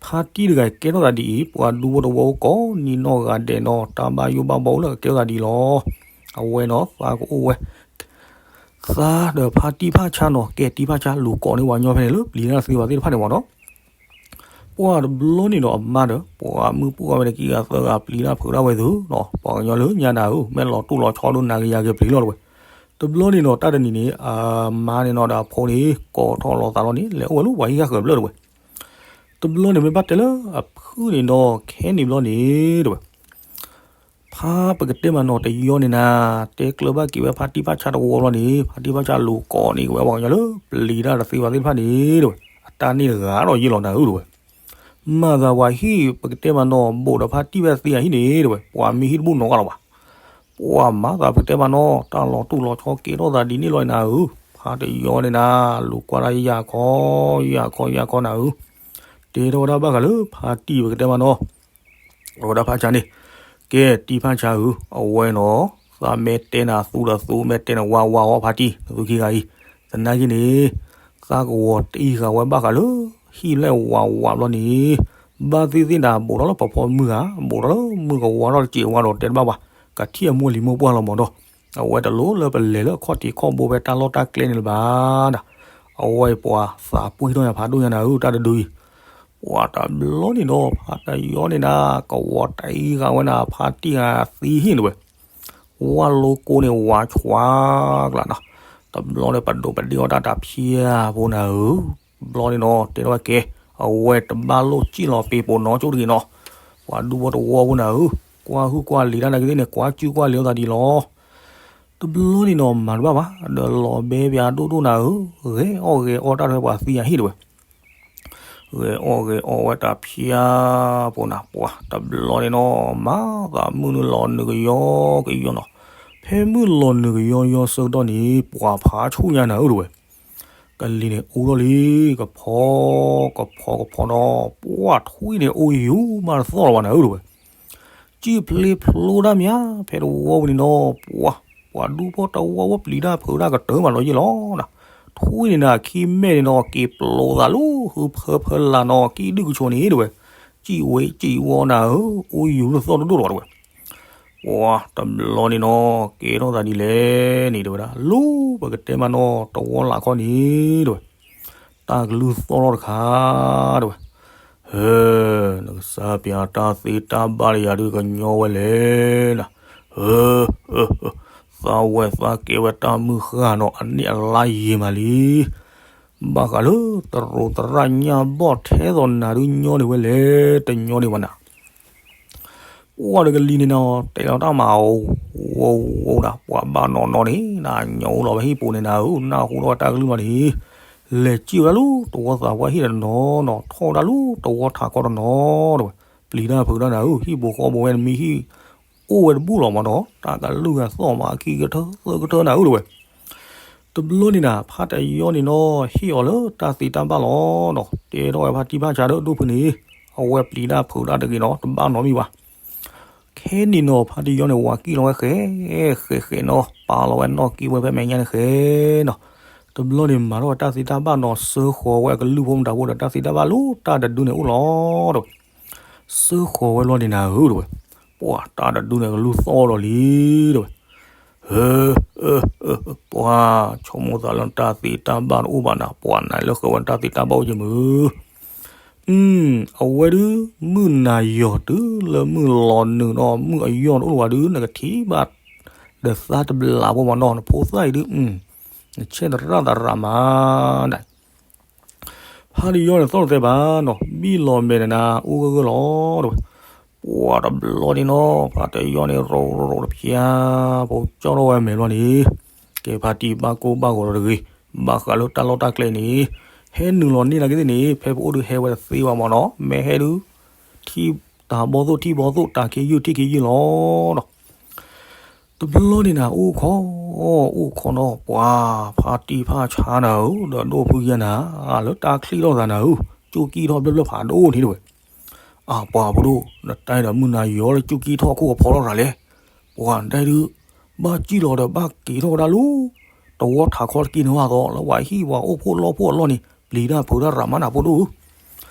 ဖါတံၢ်တဂၤကဲထီၣ်သးဒ်အံၤ, ပှၤဒူဖိတဝီအိၣ်ကိးနံၤနီၢ်ဂၤဒဲးနီၤ, တၢ်ဘၣ်ယိၣ်ဘၣ်ဘီအိၣ်လၢကကဲထီၣ်သးဒ်အံၤလီၤ. အဝဲနီၤ သးကအိၣ်ဝဲ သးဒီးဖါတံၢ်ဖါဆါနီၤ, ကဲတံၢ်ဖါဆါလူၤကိးန့ၢ်ပှၤကညီဖဲန့ၣ်လၢပျံၤတၢ်သ့ဝဲသ့ၣ်တဖၣ်န့ၣ်မ့ၢ်နီၤ. ပှၢ်တဘျီန့ၣ်ဒီးအမါဒီး ပှၤမုၣ်ပှၢ်ဝဲန့ၣ်ခံဂၤသၢဂၤပျံၤတၢ်ဖုးတၢ်ဝဲသုနီၤ, ပှၤကညီလၢညါနၤဧၢ, မ့ၢ်လီၤတူၢ်လီၤဆီဒိၣ်နၤကယၤက့ၤပျံၤလီၤတဝဲ. တဘျီန့ၣ်ဒီးတၢ်တနံၤန့ၣ် အမါန့ၣ်နီၤဒီးအဖိန့ၣ် ကိးထီၣ်လီၤသးလီၤန့ၣ် လဲၤအိၣ်ဝဲလၢပှၤဟံၣ်ဃၣ်ဃၢၤတဖျၢၣ်တဝဲ. တဘျီန့ၣ်မ့ၢ်ဘၣ်တဲလၢအဖုၣ်န့ၣ်ဒီးခဲန့ၣ်ဘျီန့ၣ်တဝဲ ဖါပကတဲမးနီၤတယီန့ၣ်နၤ, တဲကျၢၤဘၣ်က့ၤဝဲဖါတံၢ်ဖါဆါတဝီဘျီန့ၣ်, ဖါတံၢ်ဖါဆါလူၤကိးန့ၢ်က့ၤဝဲပှၤကညီလၢပျံၤတၢ်တသ့ဝဲသ့ၣ်တဖၣ်န့ၣ်တဝဲ, အတၢ်န့ၢ်တဂၤဒီးယ့ၢ်လီၤနၤဧၢတဝဲ. မၤသးပှၤဟံၣ်ပကတဲမးနီၤ ဘူးဒီးဖါတံၢ်ဖါသ့အဟံၣ်န့ၣ်တဝဲ, ပှၤမ့ၢ်ဟံၣ်တဘူၣ်နီတဂၤလီၤဘၣ်. ပှၤမၤသးပကတဲမးနီၤ တၢ်လီၤတူၢ်လီၤဆီကဲထီၣ်သးဒ်န့ၣ်လီၤနၤဧၢ, ဖါတယီန့ၣ်နၤ လူၤကွၢ်တၢ်ယၢ်ခီ, ယၢ်ခီယၢ်ခီနၤဧၢ. တဲထီၣ်ဝဲဒၣ်ဘၣ်ဃးလၢဖါတံၢ်ပကတဲမးနီၤ အဝဲဒၣ်ဖါဆါန့ၣ်, ကဲတံၢ်ဖါဆါဧၢ, အဝဲနီၤ, သးမ့ၢ်တဲနၤသူဒီးသူ, မ့ၢ်တဲနၤဝါဝါအီၤဖါတံၢ်, နသူခံဂၤအံၤ, သနာ်က့န့ၣ်, သးကဝီၤတံၢ်ဃာ်ဝဲဘၣ်ဃးလၢ ဟံၣ်လဲၣ်ဝးဝးဘျီန့ၣ်, ဘၣ်သ့ၣ်သ့ၣ်နၤ ဘူးထီၣ်လၢပဖီမုၢ်ဂၤ, ဘူးထီၣ်လၢမုၢ်ကဝါထီၣ်တစဲးဝါဒီးတဲတဘၣ်ဘၣ်, ကထံၣ်အမိၢ်လံၤမိၢ်ပှၢ်လီၤမးဒီး, အဝဲတလိၣ်လၢပလဲၤလၢအခီၣ်ထံးခီၣ်ဘိဖဲတၢ်လီၢ်တၢ်ကျဲန့ၣ်လၢၤဘၣ်ဒၣ်. အဝဲပှၤသးပှံၢ်ထီၣ်ညါဖးဒိၣ်ညါနၤဧၢ တၢ်တဒုအံၤ ပှၤတဘျီန့ၣ်ဒီး ဖါတယီန့ၣ်နၤ ကဝီၤတံၢ်ဃာ်ဝဲနၤ ဖါတံၢ်ဂၤသံဟံၣ်န့ၣ်ဝဲ, ဝၢ်လိကိန့ၣ်ဝါဆွါကျါနီၤ, တဘျီန့ၣ်ပဒိးပဒ့ၣ်အီၣ်တၢ်တဖျါဖိနၤဧၢ, တဘျီန့ၣ်နီၤ တဲထီၣ်ဝဲကဲ, အဝဲတဘၣ်လိၣ်စံၣ်လီၤပ့ၤပိာ်နီၣ်ကၠိတဂ့ၤနီၤ, ပှၤဒူဖိတဝီဖိနၤဧၢ, ကွၢ်ဟုၣ်ကွၢ်လံၤတၢ်နာ်က့သ့ၣ်န့ၣ် ကွၢ်စုၣ်ကွၢ်လံၤအီၣ်သးဒ်လီၤ. တဘျီန့ၣ်နီၤ မၤတဘၣ်ဘၣ် ဒီးလီၤဘဲပၠးဒိၣ်ဒိၣ်နၤဧၢ, ဂဲၤအီၣ်ဂဲၤအီတၢ်ထွဲပှၤသံအဟံၣ်တဝဲ ဂဲၤအီၣ်ဂဲၤအီဝဲတၢ်ဖျါဖိနၤ ပှၤတဘျီန့ၣ်နီၤ မၤသးမုၢ်နုာ်လီၤနုာ်ကယီကယီနီၤ, ဖဲမုၢ်လီၤနုာ်ကယီယီဆၢကတီၢ်န့ၣ် ပှၤဖးဆူၣ်ညါနၤဧၢတဝဲ, ကလံၤန့ၣ်အူထီၣ်လံ ကဖီကဖီကဖီနီၤ ပှၤထွံၣ်န့ၣ်အိၣ်ယူၤမးတသီၣ်လီၤဘၣ်နၤဧၢတဝဲ စံၣ်ဖျ့ဖျိတၢ်မး ဖဲတဝီပူၤန့ၣ်နီၤ ပှၤ ပှၤဒူဖိတဝီဝဲပျံၤတၢ်ဖုးတၢ်ကတၢၢ်မးလီၤယ့ၢ်လီၤ, ထွံၣ်န့ၣ်နၤ ခံမဲာ်န့ၣ်နီၤ က့ၤပျိးသးလၢဟုဖၢဖၢလၢ်နီၤ ကံၣ်ဒုၣ်ကဆိးန့ၣ်တဝဲ, စံၣ်ဝဲစံၣ်ဝီနၤဧၢ, အိၣ်ယူၤလၢသီၣ်ဒိၣ်ဒိၣ်လီၤတဝဲ, ပှၤတဘျီန့ၣ်နီၤ ကဲထီၣ်သးဒ်လဲၣ်န့ၣ်တဝဲဒၣ် လၢပကတဲမးနီၤ တဝီလၢ်ခီန့ၣ်တဝဲ တၢ်ကလုၢ်သီၣ်ထီၣ်တခါတဝဲ, ဟၢ နကစၢ်ပၠးတၢ်သ့တၢ်ဘၣ်လၢယၤဒုးကညီဝဲလဲၣ်နၤ, ဟၢ သ သးဝဲသးကဲဝဲတၢ်မုၢ်ဃၢ်နီၤ အနံၣ်အလါယံာ်မးလံ. ဘၣ်ဃးလၢတရူးသရၣ်ညၣ်ဘီၣ်ထဲသိးနၤဒုးညီန့ၢ်ဝဲလဲၣ် တညီန့ၢ်ဘၣ်နၤ. ပှၤတကလံၤန့ၣ်နီၤ တဲလီၤတၢ်မၤ ဝိဝိဒၣ် ပှၤဘၣ်နီၢ်နီၢ်န့ၣ် နညီလီၤဝဲဟံၣ်ပူၤန့ၣ်နၤဧၢ နၢ်ဟူထီၣ်ဝဲတၢ်ကလုၢ်မးန့ၣ် လဲၤစံၣ်ဝဲဒၣ်လၢတဝီသးပှၢ်ဟံၣ်တနီၤနီၤ ထီၣ်ဝဲဒၣ်လၢတဝီထးခီတနီၤတဲဝဲ ပျံၤတၢ်ဖုးတၢ်နၤဧၢ ဟံၣ်ပူၤဃီပူၤဝဲနမံၤဟံၣ် အိၣ်ဝဲတဘူၣ်လီၤမးနီၤ တၢ်ကလုၢ်ဂၤသီၣ်မးအခံကထၢသၢကထၢနၤဧၢတဲဝဲ တဘျီန့ၣ်နၤ ဖါတယီန့ၣ်နီၤ ဟ့ၣ်အီၤလၢတၢ်သ့တၢ်ဘၣ်လီၤနီၤ တဲထီၣ်ဝဲဖါတံၢ်ဖါဆါဒီးဒိၣ်ဖုန့ၣ် အဝဲပျံၤတၢ်ဖုးတၢ်တဂ့ၤနီၤ တဘၣ်နီတမံၤဘၣ်. ခဲန့ၣ်နီၤ ဖါတယီန့ၣ် ဝၤကံၣ်လီၤဝဲဃဲ ဃဲဃဲနီၤ ပာ်လီၤဝဲနီၣ်က့ဝဲဖဲမဲာ်ညါန့ၣ်ဃဲနီၤ တဘျီန့ၣ်မၤထီၣ်ဝဲတၢ်သ့တၢ်ဘၣ်နီၤ စၢဃီၤဝဲအကလုၢ်ဖိမတၤဖိဒီး တၢ်သ့တၢ်ဘၣ်လၢတၢ်တဒုန့ၣ်အိၣ်လီၤတဲဝဲ စၢဃီၤဝဲလီၤန့ၣ်နၤဧၢတဲဝဲ ပှၤတၢ်တဒုန့ၣ်ကလုၢ်သီၣ်ဒီးလံတဲဝဲ ပှၤ ဆိကမိၣ်သးလၢနတၢ်သ့တၢ်ဘၣ်တအိၣ်ဘၣ်နၤ ပှၤနၤလၢဃၢၤဝဲနတၢ်သ့တၢ်ဘၣ်အိၣ်က့ၤမုၢ် အဝဲဒုး မုၢ်နၤယီၤတုၤလၢမုၢ်လီၤနုာ်နီၤ မုၢ်အယီၢ်တအိၣ်လၢၤဝဲဒုး နကထံၣ်ဘၣ် ဒီးသးတဘျးဖိမးနီၤ နဖိသၣ်အံၤဒုး နဆဲးသရၣ်သရၣ်မးဒၣ် ဖါတယီန့ၣ်သီၣ်တသဲဘၣ်နီၤ ဘံၣ်လီၤမဲာ်နၤ အိၣ်ဂၢၢ်ဂၢၢ်လီၤတဲဝဲ ပှၤတဘျီန့ၣ်နီၤ ဖါတယီန့ၣ် ရိၤရိၤတဖျါ ဖိကၠီထီၣ်ဝဲမဲာ်ဘျီန့ၣ် ကဲဖါတံၢ်ဘၣ်ကိၢ်ဘၣ်ဂီၤဒီးတဂ့ၤ ဘၣ်ဃးလၢတၢ်လီၢ်တၢ်ကျဲန့ၣ် ဟဲနုာ်လီၤန့ၢ်နာ်က့သ့ၣ်န့ၣ် ဖဲပအိၣ်ဒုးဟဲဝဲတသ့ဘၣ်မးနီၤ မ့ၢ်ဟဲဒုး ထံၣ်တၢ်ဘီသိၣ်ထံၣ်ဘီသိၣ် တၢ်ခ့ယုၢ်ထံၣ်ခ့ယုၢ်လီၤနီၤ တဘျီန့ၣ်နၤ အိၣ်ခိး အိၣ်ခိးနီၤ ပှၤဖါတံၢ်ဖါဆါနၤဧၢ ဒီးဒိၣ်ဖုယါနၤ လၢတၢ်ချံၣ်ထီၣ်သးနၤဧၢ ကၠူၣ်ကံၢ်ထီၣ်ဘျၢၣ်ဘျၢၣ်ဖးဒိၣ်န့ၣ်တဲဝဲ အပှၤဖိဒိၣ် နတၢ်ဒီးမုၢ်နၤယီၤလၢကၠူၣ်ကံၢ်ထီၣ်ခိၣ်အဖီထီၣ်ရၤလဲၣ် ပှၤနတၢ်ဒုး ဘၣ်စံၣ်လီၤဒီးဘၣ်က့ၤထီၣ်ဝဲဒၣ်လၢ တဝီထးခီတက့ၢ်န့ၣ်ဘၣ်သိး လၢပှၤဟံၣ်ပှၤအိၣ်ဖှိၣ်လီၢ်ဖှိၣ်အလီၢ်န့ၣ် ပျံၤတၢ်ဖုးတၢ်ရၤမးနၤဖိဒိၣ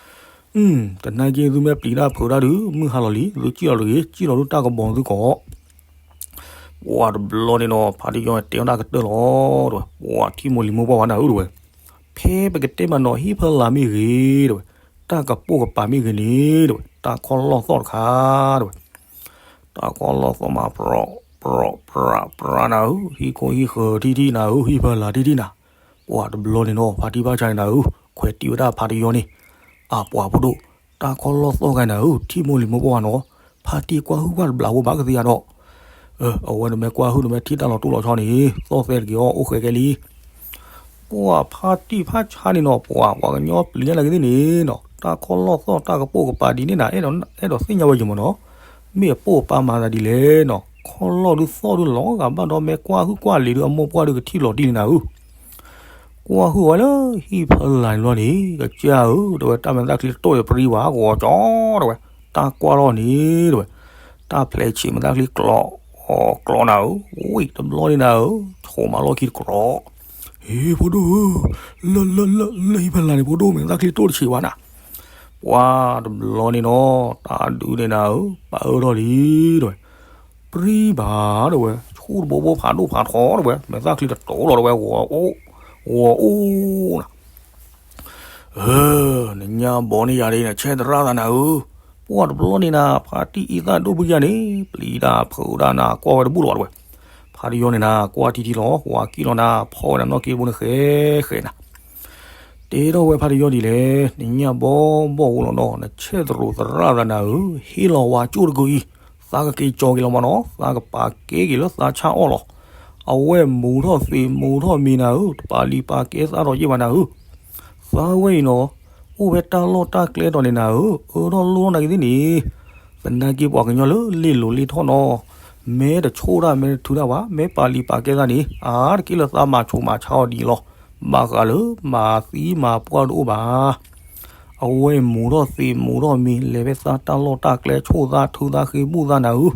်ဧၢ တနာ်က့သုမ့ၢ်ပျံၤတၢ်ဖုးတၢ်ဒုး မုၢ်ဟါလီၤလံ သုစံၣ်လီၤတဂ့ၤ စံၣ်လီၤဒုးတၢ်ကဘီသုကီး ပှၤတဘျီန့ၣ်နီၤ ဖါတယီန့ၣ်တဲအီၤတၢ်ကတၢၢ်လီၤတဲဝဲ ပှၤထံၣ်မိၢ်လံၤမိၢ်ပှၢ်ဝဲနၤဧၢတဲဝဲ ဖဲပကတဲမးနီၤ ဟံၣ်ဖီလာ်မ့ၢ်ဂ့ၤတဲဝဲ တၢ်ကပိာ်ကပၤမ့ၢ်ဂ့ၤန့ၣ်တဲဝဲ တၢ်ခီၣ်လီၢ်သီၣ်တခါတဲဝဲ တၢ်ခီၣ်လီၢ်သီၣ်မး ပြီပြီပြီနၤဧၢ ဟံၣ်ခိၣ်ဟံၣ်ဃၢၤထံထံၣ်နၤဧၢ ဟံၣ်ဖီလာ်ထံထံၣ်နၤ ပှၤတဘျီန့ၣ်နီၤ ဖါတံၢ်ဖါဆါန့ၣ်နၤဧၢ ခွဲးတံၢ်ဝဲဒၣ်ဖါတယီန့ၣ် အပှၤဖိဒိၣ် တၢ်ခီၣ်လီၢ်သီၣ်ဂၤနၤဧၢ ထံၣ်မိၢ်လံၤမိၢ်ပှၢ်နီၤ ဖါတံၢ်ကွၢ်ဟုၣ်ကွၢ်တဘျးဖိဘၣ်ကသ့ဧါဒီး အဝဲနမ့ၢ်ကွၢ်ဟုၣ်နမ့ၢ်ထံၣ်တၢ်လီၤတိၢ်လီၤဆီန့ၣ် သီၣ်သဲတက့ၤအီၤ အိၣ်ဃဲကဲလံ ပှၤဖါတံၢ်ဖါဆါန့ၣ်နီၤ ပှၤပှၤကညီပျံၤတၢ်နာ်က့သ့ၣ်န့ၣ်နီၤ တၢ်ခီၣ်လီၢ်သီၣ်တၢ်ကပိာ်ကပၤဒ်န့ၣ်နၤ အဲၣ်ဒိးသ့ၣ်ညါဝဲယံၤမးနီၤ မ့ၢ်အပိာ်အပၤမၤသးဒ်လဲၣ်နီၤ ခီၣ်လီၢ်ဒုးသီၣ်ဒုးလီၤဂာ်ဘၣ်ဒီး မ့ၢ်ကွၢ်ဟုၣ်ကွၢ်လံၤဒုး အမိၢ်ပှၢ်ဒုးကထံၣ်လီၤတံၢ်န့ၣ်နၤဧၢ ကွၢ်ဟုၣ်ဝဲလၢဟံၣ်ဖီလာ်န့ၣ်ဘျီန့ၣ် ကစၢ်ဧၢ တဲဝဲ တၢ်မဲာ်သၣ်ချံတတိၢ်အံၤပရံဘၣ် ဂီၤကၠီတဲဝဲ တၢ်ကွၢ်ထီၣ်န့ၣ်တဲဝဲ တၢ်ဖျဲးဆံးမဲာ်သၣ်ချံကျီ ကျီနၤဧၢ ဝံၣ်တဘျီန့ၣ်နၤဧၢ ဆိးမးလီၢ်ခံတကြီ ဟ့ၣ်ဖိဒိၣ်ဧၢ လၢလၢလၢလၢဟံၣ်ဖီလာ်န့ၣ် ဖိဒိၣ်မဲာ်သၣ်ချံတတိၢ်တဆံးဘၣ်နၤ ပှၤတဘျီန့ၣ်နီၤ တၢ်ဒုးန့ၣ်နၤဧၢ ပၢ်အၢထီၣ်လံတဲဝဲ ပရံဘၣ်တဲဝဲ ဆူၣ်တဘိဘိဖးဒိၣ်ဖးထီတဲဝဲ မဲာ်သၣ်ချံတတိၢ်လီၤတဲဝဲ ဂီၤအိၣ် ဂီၤအိၣ်နၤ နညၣ်ဘီန့ၣ်ယၤဒ်နဆဲးသရၣ်သးနၤဧၢ, ပှၢ်တဘျီန့ၣ်နၤ ဖါတံၢ်အံသၣ်ဒိၣ်ဘုယၤန့ၣ် ပျံၤတၢ်ဖုးတၢ်နၤ ကွၢ်ဝဲတဘူၣ်လီၤတဲဝဲ, ဖါတယီန့ၣ်နၤ ကွၢ်ထံထံလီၤ ဝၤကံၣ်လီၤနၤ ဖီၣ်ဝဲနၤနီၣ်က့တဘိန့ၣ်ဃဲဃဲနၤ, တဲထီၣ်ဝဲဖါတယီဒ်လဲၣ်, နညၣ်ဘီဘီၣ်ဧိၤလီၤနီၤ နဆဲးသရၣ်သးနၤဧၢ, ဟ့ၣ်လီၤဝၤကၠိၣ်တကုၤအံၤ, သးကက့ၤကၠီက့ၤလီၤမးနီၤ သးကပာ်ကဲက့ၤလၢသးဆၣ်အီၣ်လီၤ. အဝဲမူထီၣ်သံးမူထီၣ်မံၤနၤဧၢ, တပာ်လံၤပာ်ကဲသးထီၣ်ယ့ၢ်ဘၣ်နၤဧၢ, သးဝဲအံၤနီၤ အိၣ်ဖဲတၢ်လီၢ်တၢ်ကျဲတီၤန့ၣ်နၤဧၢ, အၢထီၣ်လိၣ်ထီၣ်နာ်က့ၤသ့ၣ်န့ၣ်, သနာ်က့ပှၤကညီလၢလ့ၢ်လိၤလ့ၢ်ထီၣ်နီၤ, မ့ၢ်တဆိၣ်တၢ်မ့ၢ်တထုးတၢ်ဘၣ် မ့ၢ်ပာ်လံၤပာ်ကဲသးန့ၣ် အါတက့ၢ်လၢသးမၤဆူးမၤဆါအီၤဒ်အံၤလီၤ. ဘၣ်ဃးလၢမၤသံမၤပှၢ်တအိၣ်ဘၣ် အဝဲမူထီၣ်သံးမူထီၣ်မံၤ လဲၤဖဲသးတၢ်လီၢ်တၢ်ကျဲ ဆိၣ်သးထုသးဃ့ဘူၣ်သးနၤဧၢ,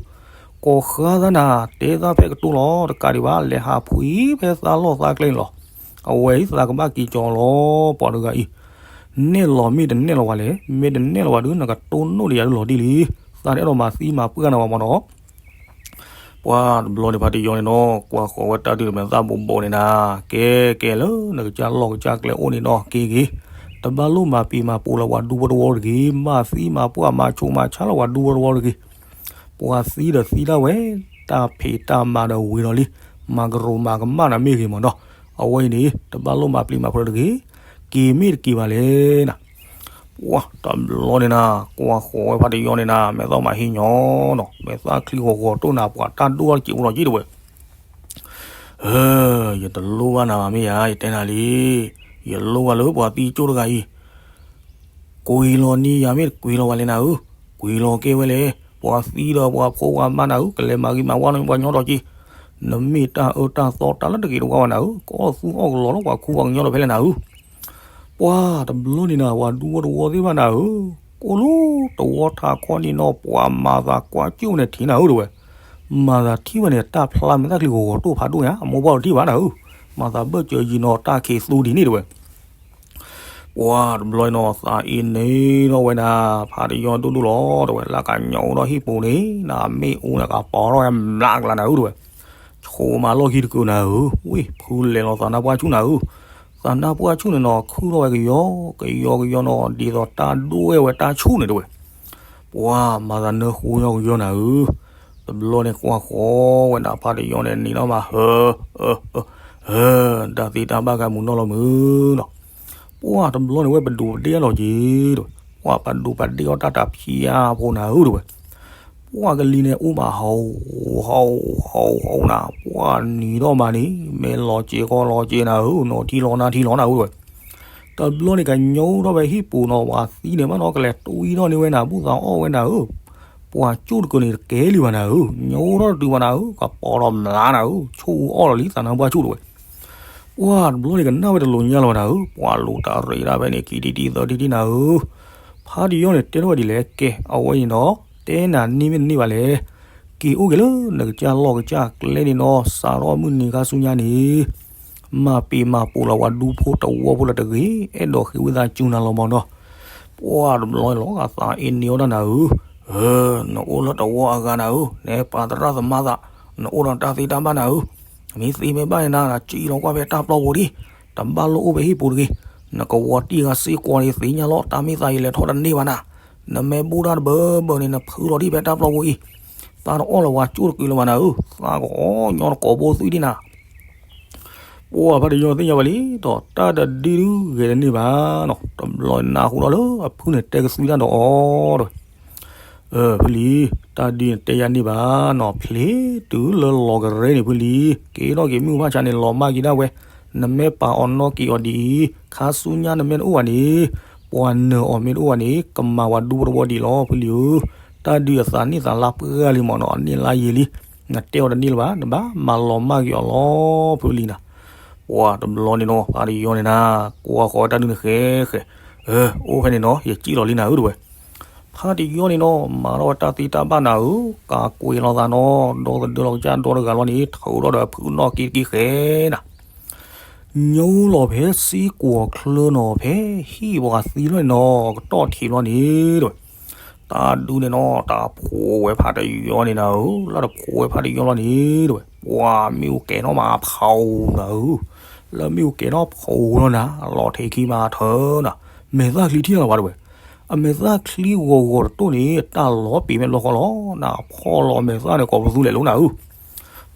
ကိးဃါသးနၤ တဲသးဖဲကတိၤလီၤ တကးဒံးဘၣ် လဲၤဟးဖှံဖဲသးလီၢ်သးကျဲန့ၣ်လီၤ. အဝဲအံၤသးကဘၣ်က့ၤကၠီလီၤ ပှၤတဂၤအံၤ, နဲၣ်လီၤမ့ၢ်တနဲၣ်လီၤဝဲလဲၣ်, မ့ၢ်တနဲၣ်လီၤဝဲဒုး နကတိၢ်နီၣ်ဒီးယၤဒုးလီၤတံၢ်လံ, သးတအဲၣ်ဒိးမၤသံမၤပှၢ်နၤဘၣ်မးနီၤ. ပှၤတဘျီန့ၣ် ဖါတယီန့ၣ်နီၤ ကွၢ်ဃီၤဝဲတၢ်ဒုးတမဲာ်သၣ်ဘိးဘိးန့ၣ်နၤ, ကဲကဲလၢနကစၢ်လီၢ်ကစၢ်ကျဲအိၣ်န့ၣ်နီၤ က့ၤက့ၤ, တဘၣ်လိၣ်မၤပံၤမၤပူၤလၢပှၤဒူဖိတဝီတဂ့ၤ, မၤသံမၤပှၢ်မၤဆူးမၤဆါလၢပှၤဒူဖိတဝီတဂ့ၤ. ပှၤသံဒီးသံဒၣ်ဝဲ, တၢ်ဖံးတၢ်မၤဒီးဝံၤလီၤလံ, မၤကရူၢ်မၤကမၣ်နၤမ့ၢ်ဂ့ၤမၢ်နီၤ, အဝဲအံၤန့ၣ် တဘၣ်လိၣ်မၤပျံၤမၤဖုးတဂ့ၤ, က့ၤမ့ၢ်တက့ၤဘၣ်လဲၣ်နၤ. ပှၢ်တဘျီန့ၣ်နၤ ကွၢ်ဃီၤဝဲဖါတယီန့ၣ်နၤ မဲာ်သီမၤဟံးညီနီၤ, မဲာ်သၣ်ချံဂီၤဂီၤတိၢ်နၤ ပှၤတၢ်ဒိၣ်ထီၣ်တစဲးအိၣ်လီၤက့တဝဲ ယတလိၣ်ဘၣ်နၤဘၣ်မ့ၢ်ဧါ, ယတဲနၤလံ, ယလိၣ်ဘၣ်လၢပှၤသံကၠိၣ်တဂၤအံၤ, ကွံာ်လီၤန့ၢ်ယၤမ့ၢ်တကွံာ်လီၤဘၣ်လဲၣ်နၤဧၢ, ကွံာ်လီၤကဲဝဲလဲၣ်, ပှၤသံဒီးပှၤဖိပှၤမါနၤဧၢ, ကလဲၤမၤဂ့ၤမၤဝါန့ၣ်ပှၤညီထီၣ်က့, နမ့ၢ်တၢ်အၢတၢ်သီတၢ်လၢတဂ့ၤတဝါဘၣ်နၤဧၢ, ကအီၣ်သူအီၣ်ကလီၤလၢပှၤခူပှၤကညီဒီးဖဲလဲၣ်နၤဧၢ. ပှၢ်တဘျီန့ၣ်နၤ ပှၤဒူဖိတဝီသ့ၣ်တဖၣ်နၤဧၢ, ကိၣ်လိတဝီထးခီန့ၣ်နီၤ ပှၤမၤသးကွၢ်ကၠိၣ်န့ၣ်ထံၣ်နၤဧၢတဝဲ, မၤသးထံၣ်ဝဲန့ၣ် တၢ်ဖျါမဲာ်သၣ်ချံဂီၤဂီၤတိၢ်ဖးဒိၣ်ညါ အမိၢ်ပှၢ်တထံၣ်ဘၣ်နၤဧၢ, မၤသးဘၢၣ်စၢၤယံၤနီၤ တၢ်ခံးသူဒ်န့ၣ်တဝဲ ပှၢ်တဘျီနီၤ သးအ့န့ၣ်ထီၣ်ဝဲဒၣ် ဖါတယီဒိၣ်ဒိၣ်လီၤတဝဲ, လၢကညီအိၣ်ဒီးဟံၣ်ပူၤန့ၣ် နမ့ၣ်အူန့ၣ် ကပီၤထီၣ်ဝဲမျးကလးနၤဧၢတဝဲ, ဆိးမၤလီၢ်ခံတကုာ်နၤဧၢ, ဝ့ၢ်ဖုလဲၤလီၤသးနါပှၢ်ဆူၣ်နၤဧၢ, သးနါပှၢ်ဆူၣ်န့ၣ်နီၤ ခုၣ်ထီၣ်ဝဲကယီကယီကယီနီၤ ဒ်သိးတၢ်ဒွဲၣ်ဝဲတၢ်ဆူၣ်န့ၣ်တဝဲ ပှၢ်မၤသးနၢဃိညီကယီနၤဧၢ, တဘျီန့ၣ်ကွၢ်ဃီဝဲဒၣ်ဖါတယီန့ၣ် နံၤနီၢ်မးဟၢ ဟၢ တၢ်သ့တၢ်ဘၣ်ကမူၤနီၢ်လီၤမုၢ်နီၤ, ပှၢ်တဘျီန့ၣ်ဝဲပဒိၣ်ပဒ့ၣ်အလီၤက့ၤတဝဲ, ပှၢ်ပဒိၣ်ပဒ့ၣ်အီၣ်တၢ်တဖျါဖိနၤဧၢတဝဲ, ပှၢ်ကလံၤန့ၣ်အိၣ်မးဟီၣ် ဟီၣ် ဟီၣ် ဟီၣ်နၤ, ပှၢ်နံၤထီၣ်မးန့ၣ် မ့ၢ်လီၤစဲၤကီလီၤစဲၤနၤဧၢ, နီၢ်ထံလီၤနါထံလီၤနၤဧၢတဝဲ တဘျီန့ၣ်ကညီအိၣ်ထီၣ်ဝဲဟံၣ်ပူၤနီၤ ပှၤသံန့ၣ်ဘၣ်နီၤ ကလဲၤတွံထီၣ်န့ၢ်ဝဲနၤ ဘူၣ်သးအီၣ်ဝဲနၤဧၢ, ပှၤကၠိၣ်တကုာ်န့ၣ်တကဲလံဘၣ်နၤဧၢ, ညီအိၣ်ထီၣ်တတုၤဘၣ်နၤဧၢ, ကပီၤလီၤမျးနၤဧၢ, ဆိၣ်အူအီၣ်လီၤလံ သးနါပှၢ်ဆူၣ်တဝဲ, ပှၢ်တဘျီန့ၣ်ကနၣ်ဝဲတလိၤညါလီၤဘၣ်နၤဧၢ, ပှၢ်လိၤတၢ်ရ့ဒၣ်ဖဲန့ၣ် ခံထံၣ်တံၢ်သၢထံၣ်တံၢ်နၤဧၢ, ဖါတယီန့ၣ်တဲထီၣ်ဝဲဒ်လဲၣ် ကဲ အဝဲန့ၣ်ဒီး တဲနၤန့ၢ်မ့ၢ်တန့ၢ်ဘၣ်လဲၣ် က့ၤအိၣ်က့ၤလၢနကစၢ်လီၢ်ကစၢ်ကျဲန့ၣ်နီၤ စးထီၣ်မုၢ်နံၤခါဆူညါန့ၣ် မၤပ့ၤမၤပိာ်လီၤပှၤဒူဖိတဝီဖိလၢတဂ့ၤ အဲၣ်ဒိးဃ့ဝံသးစူၤနၤလီၤမၢ်နီၤ, ပှၢ်တဘျီလီၤဂာ်သးအ့န့ၢ်အီၣ်တၢ်နၤဧၢ, နအိၣ်လၢတဝီအဂၤနၤဧၢ, နပာ်သရၣ်သမါသး, နအိၣ်ဒီးတၢ်သ့တၢ်ဘၣ်နၤဧၢ, မ့ၢ်သ့မ့ၢ်ဘၣ်န့ၣ်နၤ နစံၣ်လီၤကွၢ်ဖဲတၢ်ပျီပူၤဒံး, တဘၣ်လိၣ်အိၣ်ဖဲဟံၣ်ပူၤတဂ့ၤ, နကဝီၤတံၢ်ဂၤစ့ကွီၤန့ၣ်သ့ၣ်ညါလီၤ တၢ်မ့ၢ်သးယလဲၤထီၣ်တန့ၢ်ဘၣ်နၤ, နမ့ၢ်ဘူၣ်တၢ်တဘၢဘၢန့ၣ် နဖုလီၤဒံးဖဲတၢ်ပျီပူၤအံၤ, သးတအီၣ်လၢၤဝဲကၠိၣ်တကုာ်လၢၤဘၣ်နၤဧၢ, သးကအီၣ်ညီတကိးဘိသွံၣ်ဒံးနၤ ပှၢ်ဖါတယီသ့ၣ်ညါဝဲလံ ဒီးတၢ်တဒုဒုဂဲၤတန့ၢ်ဘၣ်နီၤ, တဘျီနၢ်ဟူထီၣ်လၢအဖုန့ၣ်တဲကသွံတၢ်ဒီးအီၤဒီး, ဖုလံၤ, တၢ်ဒုန့ၣ်တဲယၤန့ၢ်ဘၣ်နီၤ, ဖျ့တုၤလၢလီၤကရဲန့ၣ်ဖုလံၤ, က့ၤထီၣ်က့ၤမုၢ်ဘၣ်ဆါန့ၣ် လီၤမၢ်က့ၤဒၣ်ဝဲ, နမ့ၢ်ပာ်အီၤနီၣ်က့ၤအီၤဒ်အံၤ, ခါဆူညါနမ့ၢ်တအိၣ်ဘၣ်န့ၣ်, ပှၤနၢၤအီၤမ့ၢ်တအိၣ်ဘၣ်န့ၣ် ကမၤဝဲဒူဖိတဝီဒံးလီၤ ဖုလံၤဧၢ, တၢ်ဒုအသးနံၣ်သးလါပှၢ်လံမၢ်နီၤ, အန့ၢ်လါယံာ်လံ, နတဲအီၤတန့ၢ်လၢၤဘၣ်, နဘၣ်မၤလီၤမၢ်က့ၤအီၤလီၤ ဖုလံၤနၤ ပှၢ်တဘျီန့ၣ်နီၤ ဖါတယီန့ၣ်နၤ ကွၢ်ဃီၤဝဲတၢ်ဒုန့ၣ်ဃဲဃဲ, အိၣ်ဖဲန့ၣ်နီၤ ယစံၣ်လီၤလံနၤဧၢတဝဲ, ဖါတယီန့ၣ်နီၤ မၤထီၣ်ဝဲတၢ်သ့တၢ်ဘၣ်နၤဧၢ, ကးကွံာ်လီၤသးနီၤ, ဒီသဒၢလီၤကစၢ်ဒီတဂၤလီၤန့ၣ် ထုးထီၣ်ဒီးဖုနီၣ်က့ၤတက့ၢ်ဃဲနၤ ညိလီၤဖဲစ့ကွီၤချၢနီၤ ဖဲဟံၣ်ပှၤသံလီၤန့ၣ်နီၤ ကတီၢ်ထံးလီၤန့ၣ်တဝဲ, တၢ်ဒုန့ၣ်နီၤ တၢ်ဖိးဝဲဖါတယီန့ၣ်နၤဧၢ, လၢတဖိးဝဲဖါတယီလီၤန့ၣ်တဝဲ, ပှၤမ့ၣ်အူကဲၤထီၣ်မးဖှိးနၤဧၢ, လၢမ့ၣ်အူကဲၤထီၣ်ဖှိးလီၤနၤ လီၤထဲခံမးထၢနၤ, မဲာ်သၣ်ချံထံၣ်လီၤဘၣ်တဝဲ, အမဲာ်သၣ်ချံဂီၤဂီၤတတိၢ်န့ၣ် တၢ်လီၤပ့ၤမဲာ်ဘျီဃီလီၤ, နဖီၣ်လီၤမဲာ်သၣ်န့ၣ် ကိးပသူလဲၣ်လိၤနၤဧၢ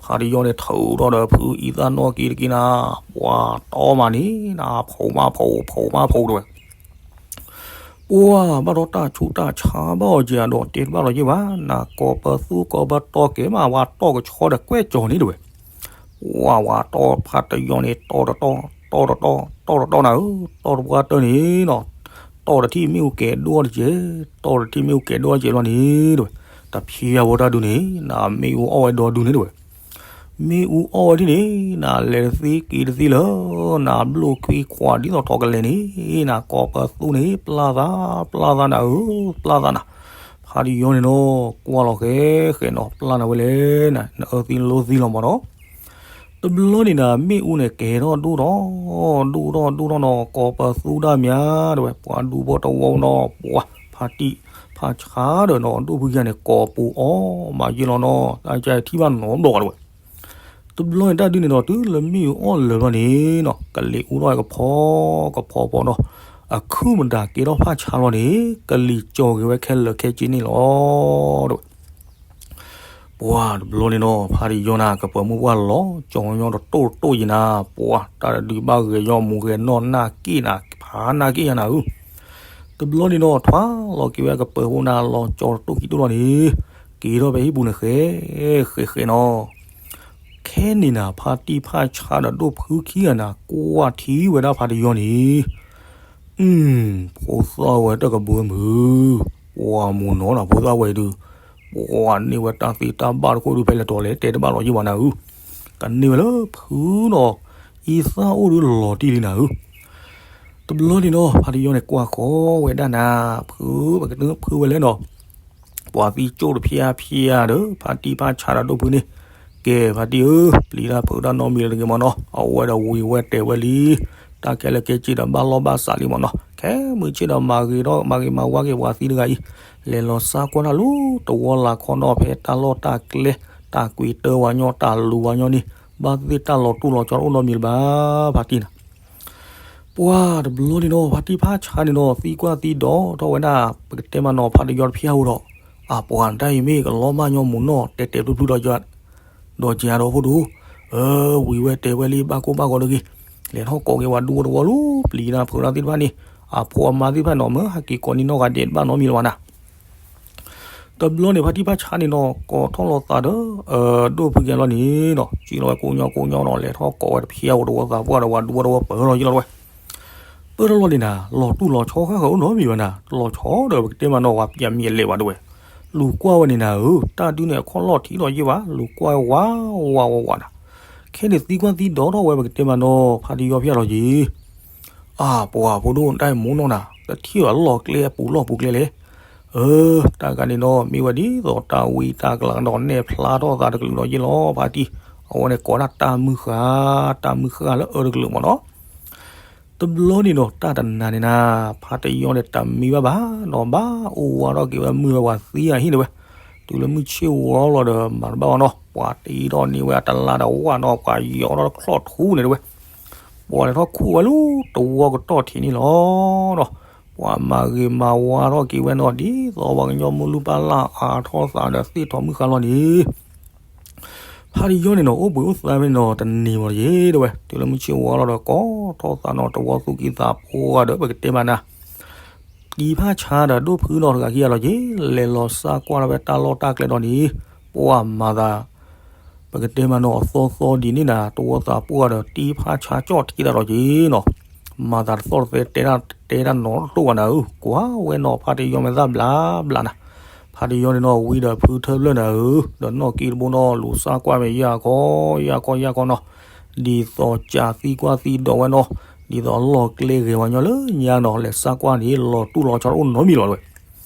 ဖါတယီန့ၣ်ထုးထီၣ်ဒီးဖုအံသၣ်နီၣ်က့ၤတက့ၢ်နၤ, ပှၤတီမးန့ၣ် နဖှိးမးဖှိး ဖှိးမးဖှိးတဝဲ, ပှၤဘၣ်ဒီးတၢ်ဆူးတၢ်ဆါဘၣ်အီၤက့ၤဒီးတဲတဘၣ်လီၤက့ၤဘၣ်, နကိးပသူကိးပတီကဲမး ပှၤတီကဆီဒီးကွဲၢ်ကၠီၤန့ၣ်တဝဲ, ပှၤဝဲတီဖါတယီန့ၣ် တီတတီ တီတတီ တီတတီနၤဧၢ, တီတပှၢ်တၢၢ်န့ၣ်နီၤ, တီတထံၣ်မ့ၣ်အူကဲၤဒိၣ်အီၤတကဲး, တီတထံၣ်မ့ၣ်အူကဲၤဒိၣ်အီၤတကဲးလီၤန့ၣ်တဝဲ, တဖျါဝဲတၢ်ဒုန့ၣ် နမ့ၣ်အူအီၣ်ဝဲဒီဒုန့ၣ်တဝဲ, မ့ၣ်အူအီၣ်ဝဲဒၣ်န့ၣ် နလဲၤတသ့က့ၤတသ့လၢ နဘျိၣ်ခွံခွးဒ်သိးထီၣ်ကလဲာ်န့ၣ် နကိးပသူန့ၣ် ပျၢ်သး ပျၢ်သးနၤဧၢ ပျၢ်သးနၤ, ဖါတယီန့ၣ်နီၤ ကွၢ်လီၤဃဲဃဲနီၤ ပျၢ်နၤဝဲလဲၣ်နၤ နအၢသံလိသံလီၤမၢ်နီၤ တဘျီန့ၣ်နၤ မ့ၣ်အူန့ၣ်ကဲၤထီၣ်ဒိၣ်ထီၣ် ဒိၣ်ထီၣ်ဒိၣ်ထီၣ်နီၤ ကိးပသူဒၣ်မးတဝဲ ပှၤဒူဖိတဝီနီၤ ပှၤဖါတံၢ်ဖါဆါဒီးနီၤ ဒိၣ်ဖုယၤန့ၣ် ကိးပူၤအီၣ်မးယ့ၢ်လီၤနီၤ တၢ်ကထံၣ်ဘၣ်နီတဘျီကတဝဲ တဘျီန့ၣ်တၢ်ဒုန့ၣ်ဒီး တုၤလၢမ့ၣ်အူအီၣ်လၢာ်ဘျီန့ၣ်နီၤ ကလံၤအူထီၣ်ဝဲကဖီကဖီဖီနီၤ အခုၣ်မတၤကဲထီၣ်ဖးဆါလီၤန့ၣ် ကလံၤကၠီၤက့ၤဝဲခဲလၢာ်ခဲဆ့န့ၣ်လီၤ တဝဲ ပှၤတဘျီန့ၣ်နီၤ ဖါတယီနၤ ကပၢၤမုၢ်ပှၢ်လီၤကၠီညီတတိၢ်တတိၢ်ယံၤနၤ, ပှၤတၢ်တဒုးဘၣ်ဂဲၤညီမူၤဂဲၤနီၢ်နၢ်က့ၣ်နၤ ဖးနၢ်က့ၣ်ယါနၤဧၢ. တဘျီန့ၣ်နီၤ ထွါလီၤက့ၤဝဲကပၢၤဖိနၤ လီၤကၠီတတိၢ်ခံတိၢ်လီၤန့ၣ်, က့ၤထီၣ်ဖဲဟံၣ်ပူၤန့ၣ်ဃဲ ဃဲဃဲနီၤ. ခဲန့ၣ်နၤ ဖါတံၢ်ဖါဆါဒီးဒိၣ်ဖုခံဂၤနၤ ကွၢ်ထံဝဲဒၣ်ဖါတယီန့ၣ် အု ဖိသၣ်ဝဲတကဘၢမုၢ်, ပှၤမိၢ်နီၤနၤ ဖိသၣ်ဝဲဒုး, ပှၤန့ၢ်ဝဲတၢ်သ့တၢ်ဘၣ်တခိၣ်ဒုး ဖဲလဲၤတီၤလဲၤတဲတဘၣ်လီၤယံၤဘၣ်နၤဧၢ, ကန့ၢ်ဝဲလၢဖုနီၤ, အံသၣ်အိၣ်ဒုးလီၤတံၢ်လံနၤဧၢ. တဘျီန့ၣ်နီၤ ဖါတယီန့ၣ် ကွၢ်ဃီဝဲဒၣ်နၤ, ဖု ပကတဖုဝဲလဲၣ်နီၤ ပှၤသံကၠိၣ်တဖျၢၣ်ဖျၢၣ်ဒီး ဖါတံၢ်ဖါဆါဒီးဒိၣ်ဖုန့ၣ်, ကဲ ဖါတံၢ်ဧၢ, ပျံၤတၢ်ဖုးတၢ်နီတမံၤလၢၤတဂ့ၤမ့ၢ်နီၤ, အဝဲဒီးဝံၤဝဲတဲာ်ဝဲလံ, တၢ်ခဲလၢာ်ခဲဆ့ဒီးဘၣ်လီၢ်ဘၣ်စးလံမ့ၢ်နီၤ, ခဲမုၢ်ဆ့ၣ်ဒီးမၤဂ့ၤထီၣ်မၤဂ့ၤမၤဝါက့ၤပှၤသံတဂၤအံၤ, လဲၤလီၤစါကွၢ်တၢ်လၢတဝီလၢ်ခီနီၤ ဖဲတၢ်လီၢ်တၢ်ကျဲ, တၢ်ကွံာ်တၢ်ဝၤညီ တၢ်လူၤဝၤညီန့ၣ်, ဘၣ်သ့ၣ်တၢ်လီၤတူၢ်လီၤဆီတအိၣ်နီတမံၤလၢၤဘၣ်, ဖါတံၢ်နၤ ပှၤတဘျီန့ၣ်နီၤ ဖါတံၢ်ဖါဆါန့ၣ်နီၤ သံကွၢ်သံဒိးထီၣ်ဝဲဒၣ် ပကတဲမးနီၤ ဖါတယီတဖျၢၣ်ဧိၤဒီး, အပှၤတၢ်အံၤမ့ၢ်ကလီၤမၢ်ညီမူၤနီၢ် တဲတဲဖျုဖျုဒီးယၤ, ဒီးက့ၤဒီးဖိဒိၣ်, အၢ ဝံၤဝဲတဲဝဲလံ ဘၣ်ကိၢ်ဘၣ်ဂီၤတဂ့ၤ, လဲၤထီၣ်ကိးက့ၤဝဲဒူဖိတဝီလၢ ပျံၤတၢ်ဖုးတၢ်သ့ၣ်တဖၣ်န့ၣ်, အဖိအမါသ့ၣ်တဖၣ်နီၤ မ့ၢ်ဟဲက့ၤကိးန့ၢ်နီၢ်ဂၤဒဲးတဘၣ်နီတမံၤလၢၤဘၣ်နၤ တဘျီန့ၣ် ဖါတံၢ်ဖါဆါန့ၣ်နီၤ ကိးထီၣ်လီၤသးဒီး ဒိၣ်ဖုကဲလီၤန့ၣ်နီၤ, စံၣ်လီၤဝဲကိးညီကိးညီနီၤ လဲၤထီၣ်ကိးဝဲတဖျၢၣ်ဧိၤတဝီသးပှၢ်ဒီးဝၤဒူဝီတဝီပၢၤလီၤယံၤလီၤဝဲ, ပၢၢ်ထီၣ်လီၤန့ၣ်နၤ လီၤတူၢ်လီၤဆီဃၣ်ဃၢၤအိၣ်နီတမံၤဘၣ်နၤ, လီၤဆီဒီးပကတဲမးနီၤ ဝၤပျဲမံၤအလဲၤဘၣ်ဒၣ်ဝဲ, လူၤကွၢ်ဝဲန့ၣ်နၤဧၢ, တၢ်ဒုးန့ၣ်အခီၣ်လီၢ်ထံးလီၤယံၤဘၣ်, လူၤကွၢ်ဝဲဝးဝးဝးဝးနၤ, ခဲန့ၣ်သံကွၢ်သံဒိးထီၣ်ဝဲပကတဲမးနီၤ ဖါတယီဖျၢၣ်လီၤယံၤ အါ ပှၤဖိဒိၣ်တၢ်အံၤမူၤနီၢ်နၤ တထံၣ်ဘၣ်လီၢ်ကျဲအပူၤလီၢ်ပူၤကျဲလဲၣ်, အၢ တၢ်ဂၤန့ၣ်နီၤ မ့ၢ်ဝဲဒ်သိးတၢ်ဝံတၢ်ကျါကဒီးနဲၣ်ဖျါထီၣ်သးတကလုာ်လီၤယံၤလီၤ ဖါတံၢ်, အဝဲန့ၣ်ကိးဒၣ်တၢ်မုၢ်ဃၢ်, တၢ်မုၢ်ဃၢ်လၢအၢတကလုာ်မ့ၢ်နီၤ တဘျီန့ၣ်နီၤ တၢ်တနၤန့ၣ်နၤ ဖါတယီန့ၣ်တမံဘၣ်ဘၣ်နီၤ ဘၣ်အိၣ်ဝးထီၣ်က့ၤဝဲမုၢ်ဝဲပှၤသံအဟံၣ်န့ၣ်ဝဲ, တုၤလၢမုၢ်ဆ့ၣ်ဝီလီၤဒီး မၤတဘၣ်ဘၣ်နီၤ ပှၤတ့ထီၣ်န့ၢ်ဝဲအတလါဒီးဝၣ်နီၤ ပှၤယီၤထီၣ်တချီၣ်ထူန့ၣ်တဝဲ, ပှၤလဲၤထီၣ်ခူၣ်ဝဲလၢတဝီကတီၢ်ထံးန့ၣ်လီၤနီၤ, ပှၤမၤဂ့ၤမၤဝါထီၣ်က့ၤဝဲနီၤ ဒ်သိးပှၤကညီမုၢ်လုၢ်ပၢ်လၢ်အါထီၣ်သးဒီးသ့ၣ်ထီၣ်မုၢ်ဃၢ်လီၤန့ၣ် ဖါတယီန့ၣ်နီၤ အိၣ်ဘှံးအိၣ်သါဖဲန့ၣ်နီၤ တနံၤမီၤတယ့ၣ်တဝဲ, တုၤလၢမုၢ်ဆ့ၣ်ဝါလီၤဒီး ကိးထီၣ်သးနီၤ တဝီသူၣ်ကံၢ်သးပှၢ်ဒီး ပကတဲမးနၤ တံၢ်ဖါဆါဒီးဒိၣ်ဖုနီၤ တဂၤခံဂၤလီၤက့ၤ လဲၤလီၤစါကွၢ်ထီၣ်ဖဲတၢ်လီၢ်တၢ်ကျဲဒီးန့ၣ်, ပှၤမၤသး ပကတဲမးနီၤ အသီသီဒ်န့ၣ်နၤ တဝီသးပှၢ်ဒီး တံၢ်ဖါဆါကၠီၣ်ထံသးလီၤက့ၤနီၤ, မၤသးတသီၣ်တသဲ တဲတၢ်နီတတိၢ်ဘၣ်နၤဧၢ, ကွၢ်ဝဲနီၤ ဖါတယီမဲာ်သၣ်ဘျးဘျးနၤ, ဖါတယီန့ၣ်နီၤ ဝံဒီးဖုထၢဖျၢၣ်နၤဧၢ, ဒီးနီၢ်ကံတဘိနီၤ လူၤစါကွၢ်မဲာ်ယၢ်ခီ ယၢ်ခီ ယၢ်ခီနီၤ, ဒ်သိးကးသံကွၢ်သံဒိးဝဲနီၤ, ဒ်သိးလီၢ်ကျဲဂ့ၤဝဲညီလၢညါနီၤ လဲၤစါကွၢ်န့ၣ် လီၤတူၢ်လီၤဆီတအိၣ်နီတမံၤလီၤတဝဲ,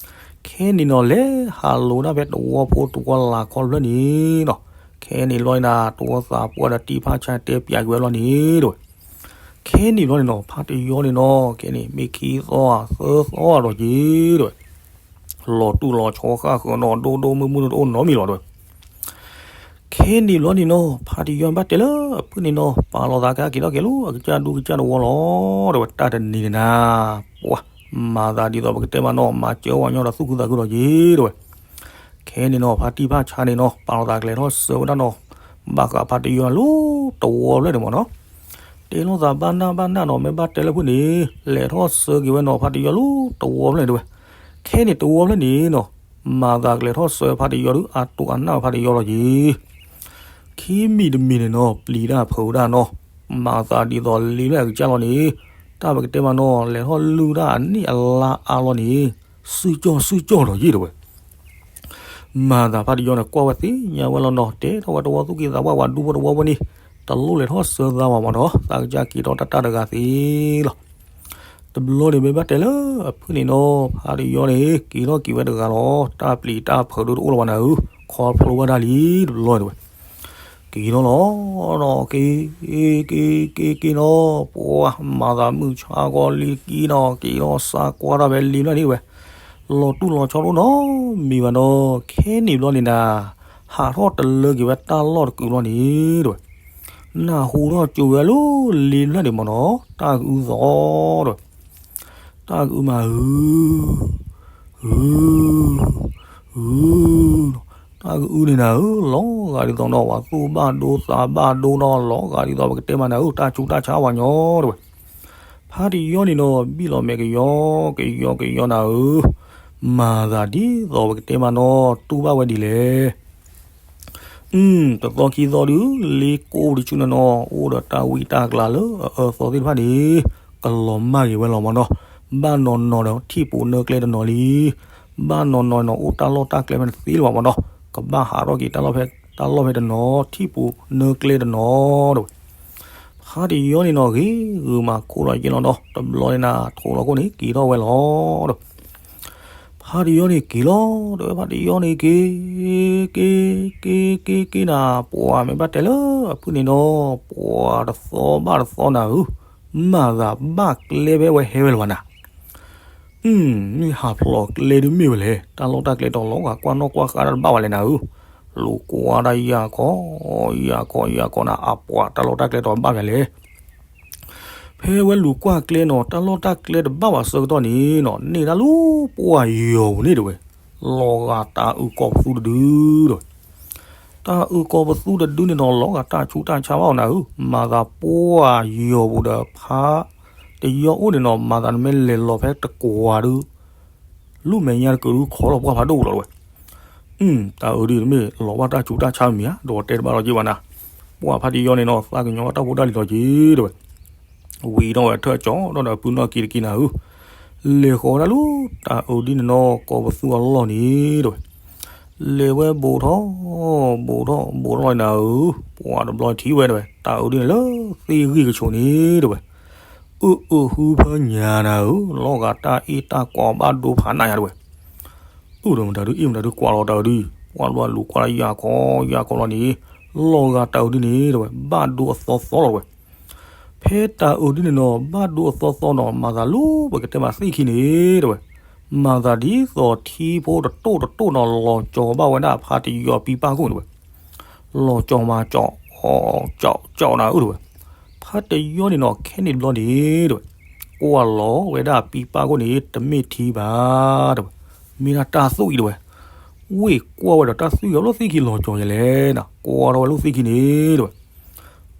ခဲန့ၣ်နီၤ လဲၤဟးလိာ်ဒၣ်ဖဲတဝီဖိတဝီလၢ်ခီတဖျၢၣ်န့ၣ်နီၤ, ခဲန့ၣ်ဘျီန့ၣ်နၤ တဝီသးပှၢ်ဒီးတံၢ်ဖါဆါတဲပၠးက့ၤဝဲလီၤန့ၣ် တဝဲ, ခဲန့ၣ်ဘျီန့ၣ်နီၤ ဖါတယီန့ၣ်နီၤ ခဲန့ၣ် မ့ၢ်ခံသီသၢသီဒီးက့ၤ တဝဲ, လီၤတူၢ်လီၤဆီဃၣ်ဃၢၤနီၤ ဒိၣ်ဒိၣ်မုၢ်မုၢ်တအိၣ်နီတမံၤလီၤတဝဲ ခဲန့ၣ်ဘျီန့ၣ်နီၤ ဖါတယီဘၣ်တဲလၢအဖုၣ်န့ၣ်နီၤ ပာ်လီၤသးကက့ၤထီၣ်က့ၤလၢအကစၢ်ဒူကစၢ်တဝီလီၤ တဝဲ တၢ်တနံၤန့ၣ်နၤ, ပှၤ မၤသးဒ်သိးပကတဲမးနီၤ မၤစၢၤဝဲညီဒီးသူၣ်ခုသးခုလီၤက့ၤ တဝဲ, ခဲန့ၣ်နီၤ ဖါတံၢ်ဖါဆါန့ၣ်နီၤ ပာ်လီၤသးကလဲၤထီၣ်ဆှၢဝဲဒၣ်နီၤ ဘၣ်ဃးဖါတယီလၢတဝီဖျၢၣ်န့ၣ်မ့ၢ်နီၤ တဲလိာ်သးဘၣ်နၢ်ဘၣ်နၢ်နီၤ မ့ၢ်ဘၣ်တဲလၢဖုၣ်န့ၣ် လဲၤထီၣ်ဆှၢက့ၤဝဲနီၤ ဖါတယီလၢတဝီဖျၢၣ်န့ၣ်တဝဲ, ခဲန့ၣ်တဝီဖျၢၣ်န့ၣ်နီၤ မၤသးကလဲၤထီၣ်ဆှၢဖါတယီဒီး အတိၢ်အနၢ်ဖါတယီလီၤက့ၤ ခံမံၤတမံၤန့ၣ်နီၤ ပျံၤတၢ်ဖုးတၢ်နီၤ, မၤသးဒ်သိးလံဖျၢၣ်အကစၢ်လီၤန့ၣ်, တၢ်ပကတဲမးနီၤ လဲၤထီၣ်လုၢ်တၢ်အနံၣ်အလါအါလီၤန့ၣ်, စုကၠီၣ်စုကၠီၣ်လီၤယ့ၣ်တဝဲ မၤသးဖါတယီန့ၣ် ကွၢ်ဝဲသ့ၣ်ညါဝဲလီၤနီၤ, တဲထီၣ်ဝဲတဝီသူၣ်ကံၢ်သးပှၢ်ဝၤဒူဖိတဝီဖိန့ၣ်, တလိၣ်လဲၤထီၣ်စၢသးဝဲမးနီၤ, သးကစၢ်က့ၤထီၣ်တၢ်တၢ်တဂၤသ့လီၤ. တဘျီန့ၣ်မ့ၢ်ဘၣ်တဲလၢအဖုၣ်န့ၣ်နီၤ, ဖါတယီန့ၣ် က့ၤထီၣ်က့ၤဝဲတဂၤလီၤ, တၢ်ပျံၤတၢ်ဖုးဒုတအိၣ်လၢၤဘၣ်နၤဧၢ, ခီဖျိဘၣ်တၢ်လံတဘျီန့ၣ်ဝဲ က့ၤထီၣ်လီၤနီၤ, က့ၤ က့ၤ က့ၤ က့ၤနီၤ, ပှၤမၤသးမုၢ်ဆါခီလံက့ၤနီၤ, က့ၤထီၣ်စါကွၢ်ထီၣ်ဖဲလံဖျၢၣ်န့ၣ်တဝဲ, လီၤတူၢ်လီၤဆီတအိၣ်နီတမံၤဘၣ်နီၤ, ခဲန့ၣ်ဘျီန့ၣ်နၤ, ဟးထီၣ်တလၢက့ၤဝဲတၢ်လီၢ်တကုာ်ဘျီန့ၣ်တဝဲ, နၢ်ဟူထီၣ်ကၠိဝဲလၢလံဖျၢၣ်န့ၣ်မးနီၤ, တၢ်ကအုသိးတဝဲ, တၢ်ကအုမး ဟု ဟု ဟု တၢ် အုန့ၣ်နၤဧၢ, လီၤဂာ်ဒ်သိးနီၤ ပှၤသူၣ်ဘၣ်ဒိသးဘၣ်ဒိနီၤ, လီၤဂာ်ဒ်သိးပကတဲမးနၤဧၢ, တၢ်ဆူးတၢ်ဆါဝဲညီတဝဲ. ဖါတယီန့ၣ်နီၤ ဘံၣ်လီၤမဲာ်ကယီ ကယီကယီနၤဧၢ, မၤသးဒ်သိးပကတဲမးနီၤ တူၢ်ဘၣ်ဝဲဒ်လဲၣ်. တသီခံသီဒုး လ့ကိၢ်တဆူန့ၣ်နီၤ အိၣ်ဒီးတၢ်ဝံတၢ်ကျါလၢအအၢသီသ့ၣ်တဖၣ်န့ၣ် ကလီၤမၢ်က့ၤဝဲလီၤမးနီၤ. ဘၣ်နီၤနီၤဒီး ထံၣ်ပူၤနၢကျဲတနီၤလံ. ဘၣ်နီၤနီၤနီၤ အိၣ်တၢ်လီၢ်တၢ်ကျဲဖဲန့ၣ်သ့လၢၤဘၣ်မးနီၤ. ကဘၣ်ဟးထီၣ်က့ၤတၢ်လီၢ်ဖဲ တၢ်လီၢ်ဖဲတနီၤ ထံၣ်ပူၤနၢကျဲတနီၤတဝဲ. ဖါတယီန့ၣ်နီၤ ဂ့ၤဂုာ်မၤခိၣ်လီၤယ့ၢ်လီၤဒီး တဘျီန့ၣ်နၤ ထိးလီၤခိၣ်န့ၣ် က့ၤထီၣ်ဝဲလီၤဒီး ဖါတယီန့ၣ်က့ၤလီၤ တဝဲ ဖါတယီန့ၣ်က့ၤ က့ၤ က့ၤ က့ၤ က့ၤနၤ ပှၤမ့ၢ်ဘၣ်တဲလၢအဖုၣ်န့ၣ်နီၤ ပှၤတသီဘၣ်တသီနၤဧၢ, မၤသးဘၣ်ကျဲဖဲဝဲဟဲဝဲလၢၤဘၣ်နၤ. မ့ၢ်ဟးဖျိးကျဲဒုးမ့ၢ်ဝဲလဲၣ်, တၢ်လီၢ်တၢ်ကျဲတီၤလီၤ ကွၢ်နီၣ်ကွၢ်ဃါတၢ်တဘၣ်ဝဲလဲၣ်နၤဧၢ. လူၤကွၢ်တၢ်ယၢ်ခီ ယၢ်ခီ ယၢ်ခီနၤ အပှၤတၢ်လီၢ်တၢ်ကျဲတီၤဘၣ်ဝဲလဲၣ်. ဖဲဝဲလူၤကွၢ်ကျဲနီၤ တၢ်လီၢ်တၢ်ကျဲတဘၣ်ဘၣ်ဆၢကတီၢ်န့ၣ်နီၤ န့ၢ်ဒၣ်လၢပှၢ်ယီၤပူၤန့ၣ်တဝဲ, လီၤဂာ်တၢ်အုးကိးပသူတဒုဒီး တၢ်အုးကိးပသူတဒုန့ၣ်နီၤ လီၤဂာ်တၢ်ဆူးတၢ်ဆါဘၣ်အီၤနၤဧၢ, မၤသးပှၢ်ယီၤပူၤဒီးဖါတယီအိၣ်န့ၣ်နီၤ မၤသးနမ့ၢ်လဲၤလီၤဖဲတကွၢ်ဒုး လူၣ်မဲာ်ညါတကုာ်ဒုးခီလီၤပှၢ်ဖးဒိၣ်လီၤတဝဲ. တၢ်အုးဒုးတမ့ၢ်လီၤဘၣ်တၢ်ဆူးတၢ်ဆါမံၤဧါ, ဒီးတဲတဘၣ်လီၤက့ၤဘၣ်နၤ, ပှၢ်ဖါတယီန့ၣ်နီၤ သးကညီၤတၢ်ဖိတၢ်လံၤလီၤက့ၤတဝဲ. ဝံၤထီၣ်ဝဲထၢၣ်ကၠီထီၣ်ဒီးအပုၢ်နီၢ်က့ၤတက့ၤနၤဧၢ, လဲၤဃီၤဝဲဒၣ်လၢတၢ်အုးဒုန့ၣ်နီၤ ကိးပသူအလီၢ်န့ၣ်တဝဲ. လဲၤဝဲဘူးထီၣ် ဘူးထီၣ် ဘူးထီၣ်လီၤနၤဧၢ, ပှၢ်တဘျီထံၣ်ဝဲတဝဲ တၢ်အုးဒုန့ၣ်လၢသ့ၣ်ဂံၢ်ကဆိးန့ၣ်တဝဲ. အုၣ်အုၣ်ဟုဖၢညါနၤဧၢ, လီၤဂာ်တၢ်အ့ၣ်တၢ်ကွီဘၣ်ဒိဖးနးယါတဝဲ. အုၣ်ဒီးမတၤဒုးအ့ၣ်မတၤဒုးကွီလီၤတၢ်အုးဒု, ပှၢ်တဘျီလူၤကွၢ်လၢယၢ်ခီ ယၢ်ခီလီၤန့ၣ်, လီၤဂာ်တၢ်အုးဒုန့ၣ်တဝဲ ဘၣ်ဒိအသီသီလီၤတဝဲ. ဖဲတၢ်အုးဒုန့ၣ်နီၤ ဘၣ်ဒိအသီသီနီၤ မၤသးလၢပကတဲမးသ့ၣ်ခံန့ၣ်တဝဲ, မၤသးဒ်သိးထံဖိတတိၢ်တတိၢ်နီၤ လီၤကၠီၤဘၣ်ဝဲဒၣ်ဖါတယီပံပၢ်ခိၣ်န့ၣ်တဝဲ. လီၤကၠီၤမၤကၠီၤ ကၠီၤ ကၠီၤနၤအုၣ်တဝဲ. ဖါတယီန့ၣ်နီၤ ခဲန့ၣ်တဘျီန့ၣ်တဝဲ, ကွၢ်လီၤဝဲဒၣ်ပံပၢ်ခိၣ်န့ၣ် တမ့ၢ်ထံဘၣ်တဝဲ, မ့ၢ်ဒၣ်တၢ်သွံၣ်တဝဲ. ဝ့ၢ်ကွၢ်ဝဲဒီးတၢ်သွံၣ်အလီၢ်သ့ၣ်ခံလီၤကၠီၤယဲလဲၣ်နၤ, ကွၢ်ထီၣ်ဝဲလၢသ့ၣ်ခံန့ၣ်တဝဲ.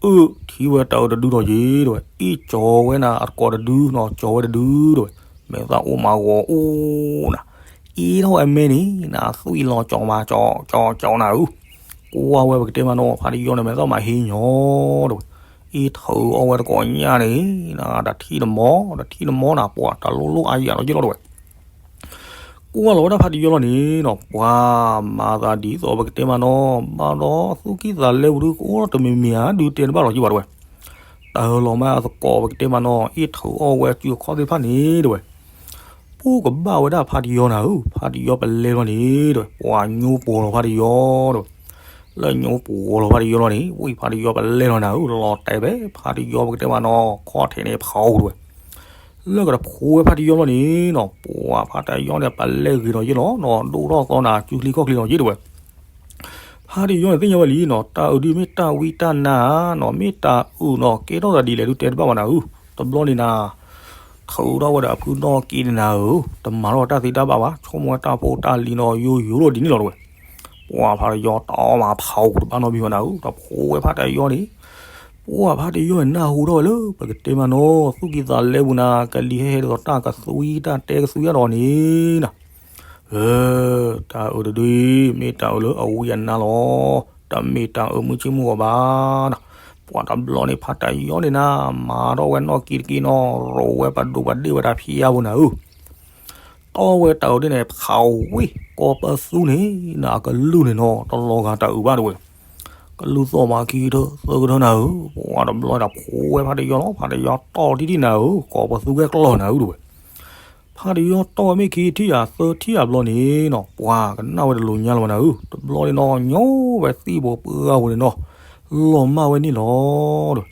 အုၣ်ထံဝဲတၢ်အုးတဒုဒီးက့ၤတဝဲ, အ့ၣ်ကၠီၤဝဲနၤအတကိးတဒုနီၤ ကၠီၤဝဲတဒုတဝဲ, မဲာ်သၣ်အိၣ်မးဂီၤအိၣ်နၤ, အ့ၣ်ထီၣ်ဝဲအမဲန့ၣ်နၤ သွံၣ်လီၤကၠီၤမၤကၠီၤ ကၠီၤ ကၠီၤနၤဧၢ. ကွၢ်ဝဲပကတဲမးနီၤ ဖါတယီန့ၣ် မဲာ်သၣ်မၤဟ့ညီတဝဲ, အ့ၣ်ထုးအီၣ်ဝဲတကိးညၣ်န့ၣ်နၤ တထံၣ်တမီ တထံၣ်တမီနၤ ပှၤတၢ်လိၣ်လိၣ်အါယၤလီၤယ့ၢ်လီၤတဝဲ. ကွၢ်လီၤဝဲဒၣ်ဖါတယီလီၤန့ၣ်နီၤ ပှၤမၤသးဒ်သိးပကတဲမးနီၤ ဘၣ်ဒီးသူၣ်ကံၢ်သးလဲပူၤဒုးကအိၣ်တမံၤမံၤဧါ ဒုးတဲတဘၣ်လီၤယ့ၢ်ဘၣ်တဝဲ. တၢ်ဟၢလီၤမးအသကိးပကတဲမးနီၤ အ့ၣ်ထုးအီၣ်ဝဲစုအခီၣ်သ့ၣ်တဖၣ်န့ၣ်တဝဲ. ပူၣ်ကဘၣ်ဝဲဒၣ်ဖါတယီနၤဧၢ, ဖါတယီပလဲလီၤန့ၣ်တဝဲ ပှၤညိပှီၤလီၤဖါတယီတဝဲ. လၢညိပှီၤလီၤဖါတယီလီၤန့ၣ် ဝံၣ်ဖါတယီပလဲလီၤနၤဧၢ, လီၤတဲာ်ဖဲဖါတယီပကတဲမးနီၤ ခီၣ်ထံးန့ၣ်ဖီတဝဲ. လၢကတဖိဝဲဖါတယီလီၤန့ၣ်နီၤ ပှၤဖါတယီန့ၣ် ပလဲဂ့ၤလီၤယ့ၢ်လီၤနီၤ ဒိၣ်ထီၣ်သီနၤ စုချံခီၣ်ချံလီၤယ့ၢ်တဝဲ. ဖါတယီန့ၣ်သ့ၣ်ညါဝဲလံနီၤ တၢ်အုးဒုးမ့ၢ်တၢ်ဝံတၢ်နါဧါနီၤ မ့ၢ်တၢ်အုးနီၤ ကဲထီၣ်သးဒ်လဲၣ်ဒုးတဲတဘၣ်ဘၣ်နၤဧၢ. တဘျီန့ၣ်နၤ ထုးထီၣ်ဝဲဒီးအဖုနီၢ်က့နၤဧၢ, တမၤထီၣ်တၢ်သ့တၢ်ဘၣ်ဘၣ် ဆိကမိၣ်ဝဲတၢ်ဖိတၢ်လံၤနီၤ ယိယိလီၤဒ်န့ၣ်လီၤတဝဲ. ပှၤဖါတယီတီမၤဖီတဘၣ်နီတမံၤဘၣ်နၤဧၢ, တဖိဝဲဖါတယီန့ၣ် ပှၤဖါတယီန့ၣ် နၢ်ဟူထီၣ်ဝဲလၢ ပကတဲမးနီၤ သူၣ်ကံၢ်သးလဲပူၤနၤ ကလံၤဟဲဟဲဒ်သိးတၢ်ကသွံတၢ်တဲကသွံအါဒီးန့ၣ်နၤ ဧၢ, တၢ်အုးတဒုအံၤ မ့ၢ်တၢ်အုးလၢအဝံအနါလီၤ. တမ့ၢ်တၢ်အုးမုၢ်ဆ့ၣ်မုၢ်ဂီၤဘၣ်နၤ. ပှၤတဘျီန့ၣ် ဖါတယီန့ၣ်နၤ မၤထီၣ်ဝဲနီၢ်က့တက့ၢ်နီၤ ရိးဝဲပဒိးပဒ့ၣ်ဝဲတၢ်ဖံးယါပူၤနၤဧၢ. တီၢ်ဝဲတၢ်အုးဒ်န့ၣ် ဖးဝ့ၢ် ကိးပသူန့ၣ်နၤ အကလုၢ်န့ၣ်နီၤ တလီၤဂာ်တၢ်အုးဘၣ်တဝဲ. ကလုၢ်သီၣ်မးခံကထၢၣ်သၢကထၢၣ်နၤဧၢ, ပှၤတဘျီန့ၣ် ဖိဝဲဖါတယီလီၤ. ဖါတယီတီၢ်တံၢ်တံၢ်နၤဧၢ, ကိးပသူကဲကျီၢ်နၤဧၢတဝဲ. ဖါတယီတီၢ်ဝဲမ့ၢ်ခံထံၣ်ဧါသၢထံၣ်ဧါဘျီန့ၣ်နီၤ ပှၤကနၣ်ဝဲတလိၤညါလီၤဘၣ်နၤဧၢ, တဘျီန့ၣ်နီၤ ညီဝဲသံၣ်ဘိပှၢ်ပူၤန့ၣ်နီၤ လီၤမၢ်ဝဲန့ၣ်လီၤတဝဲ.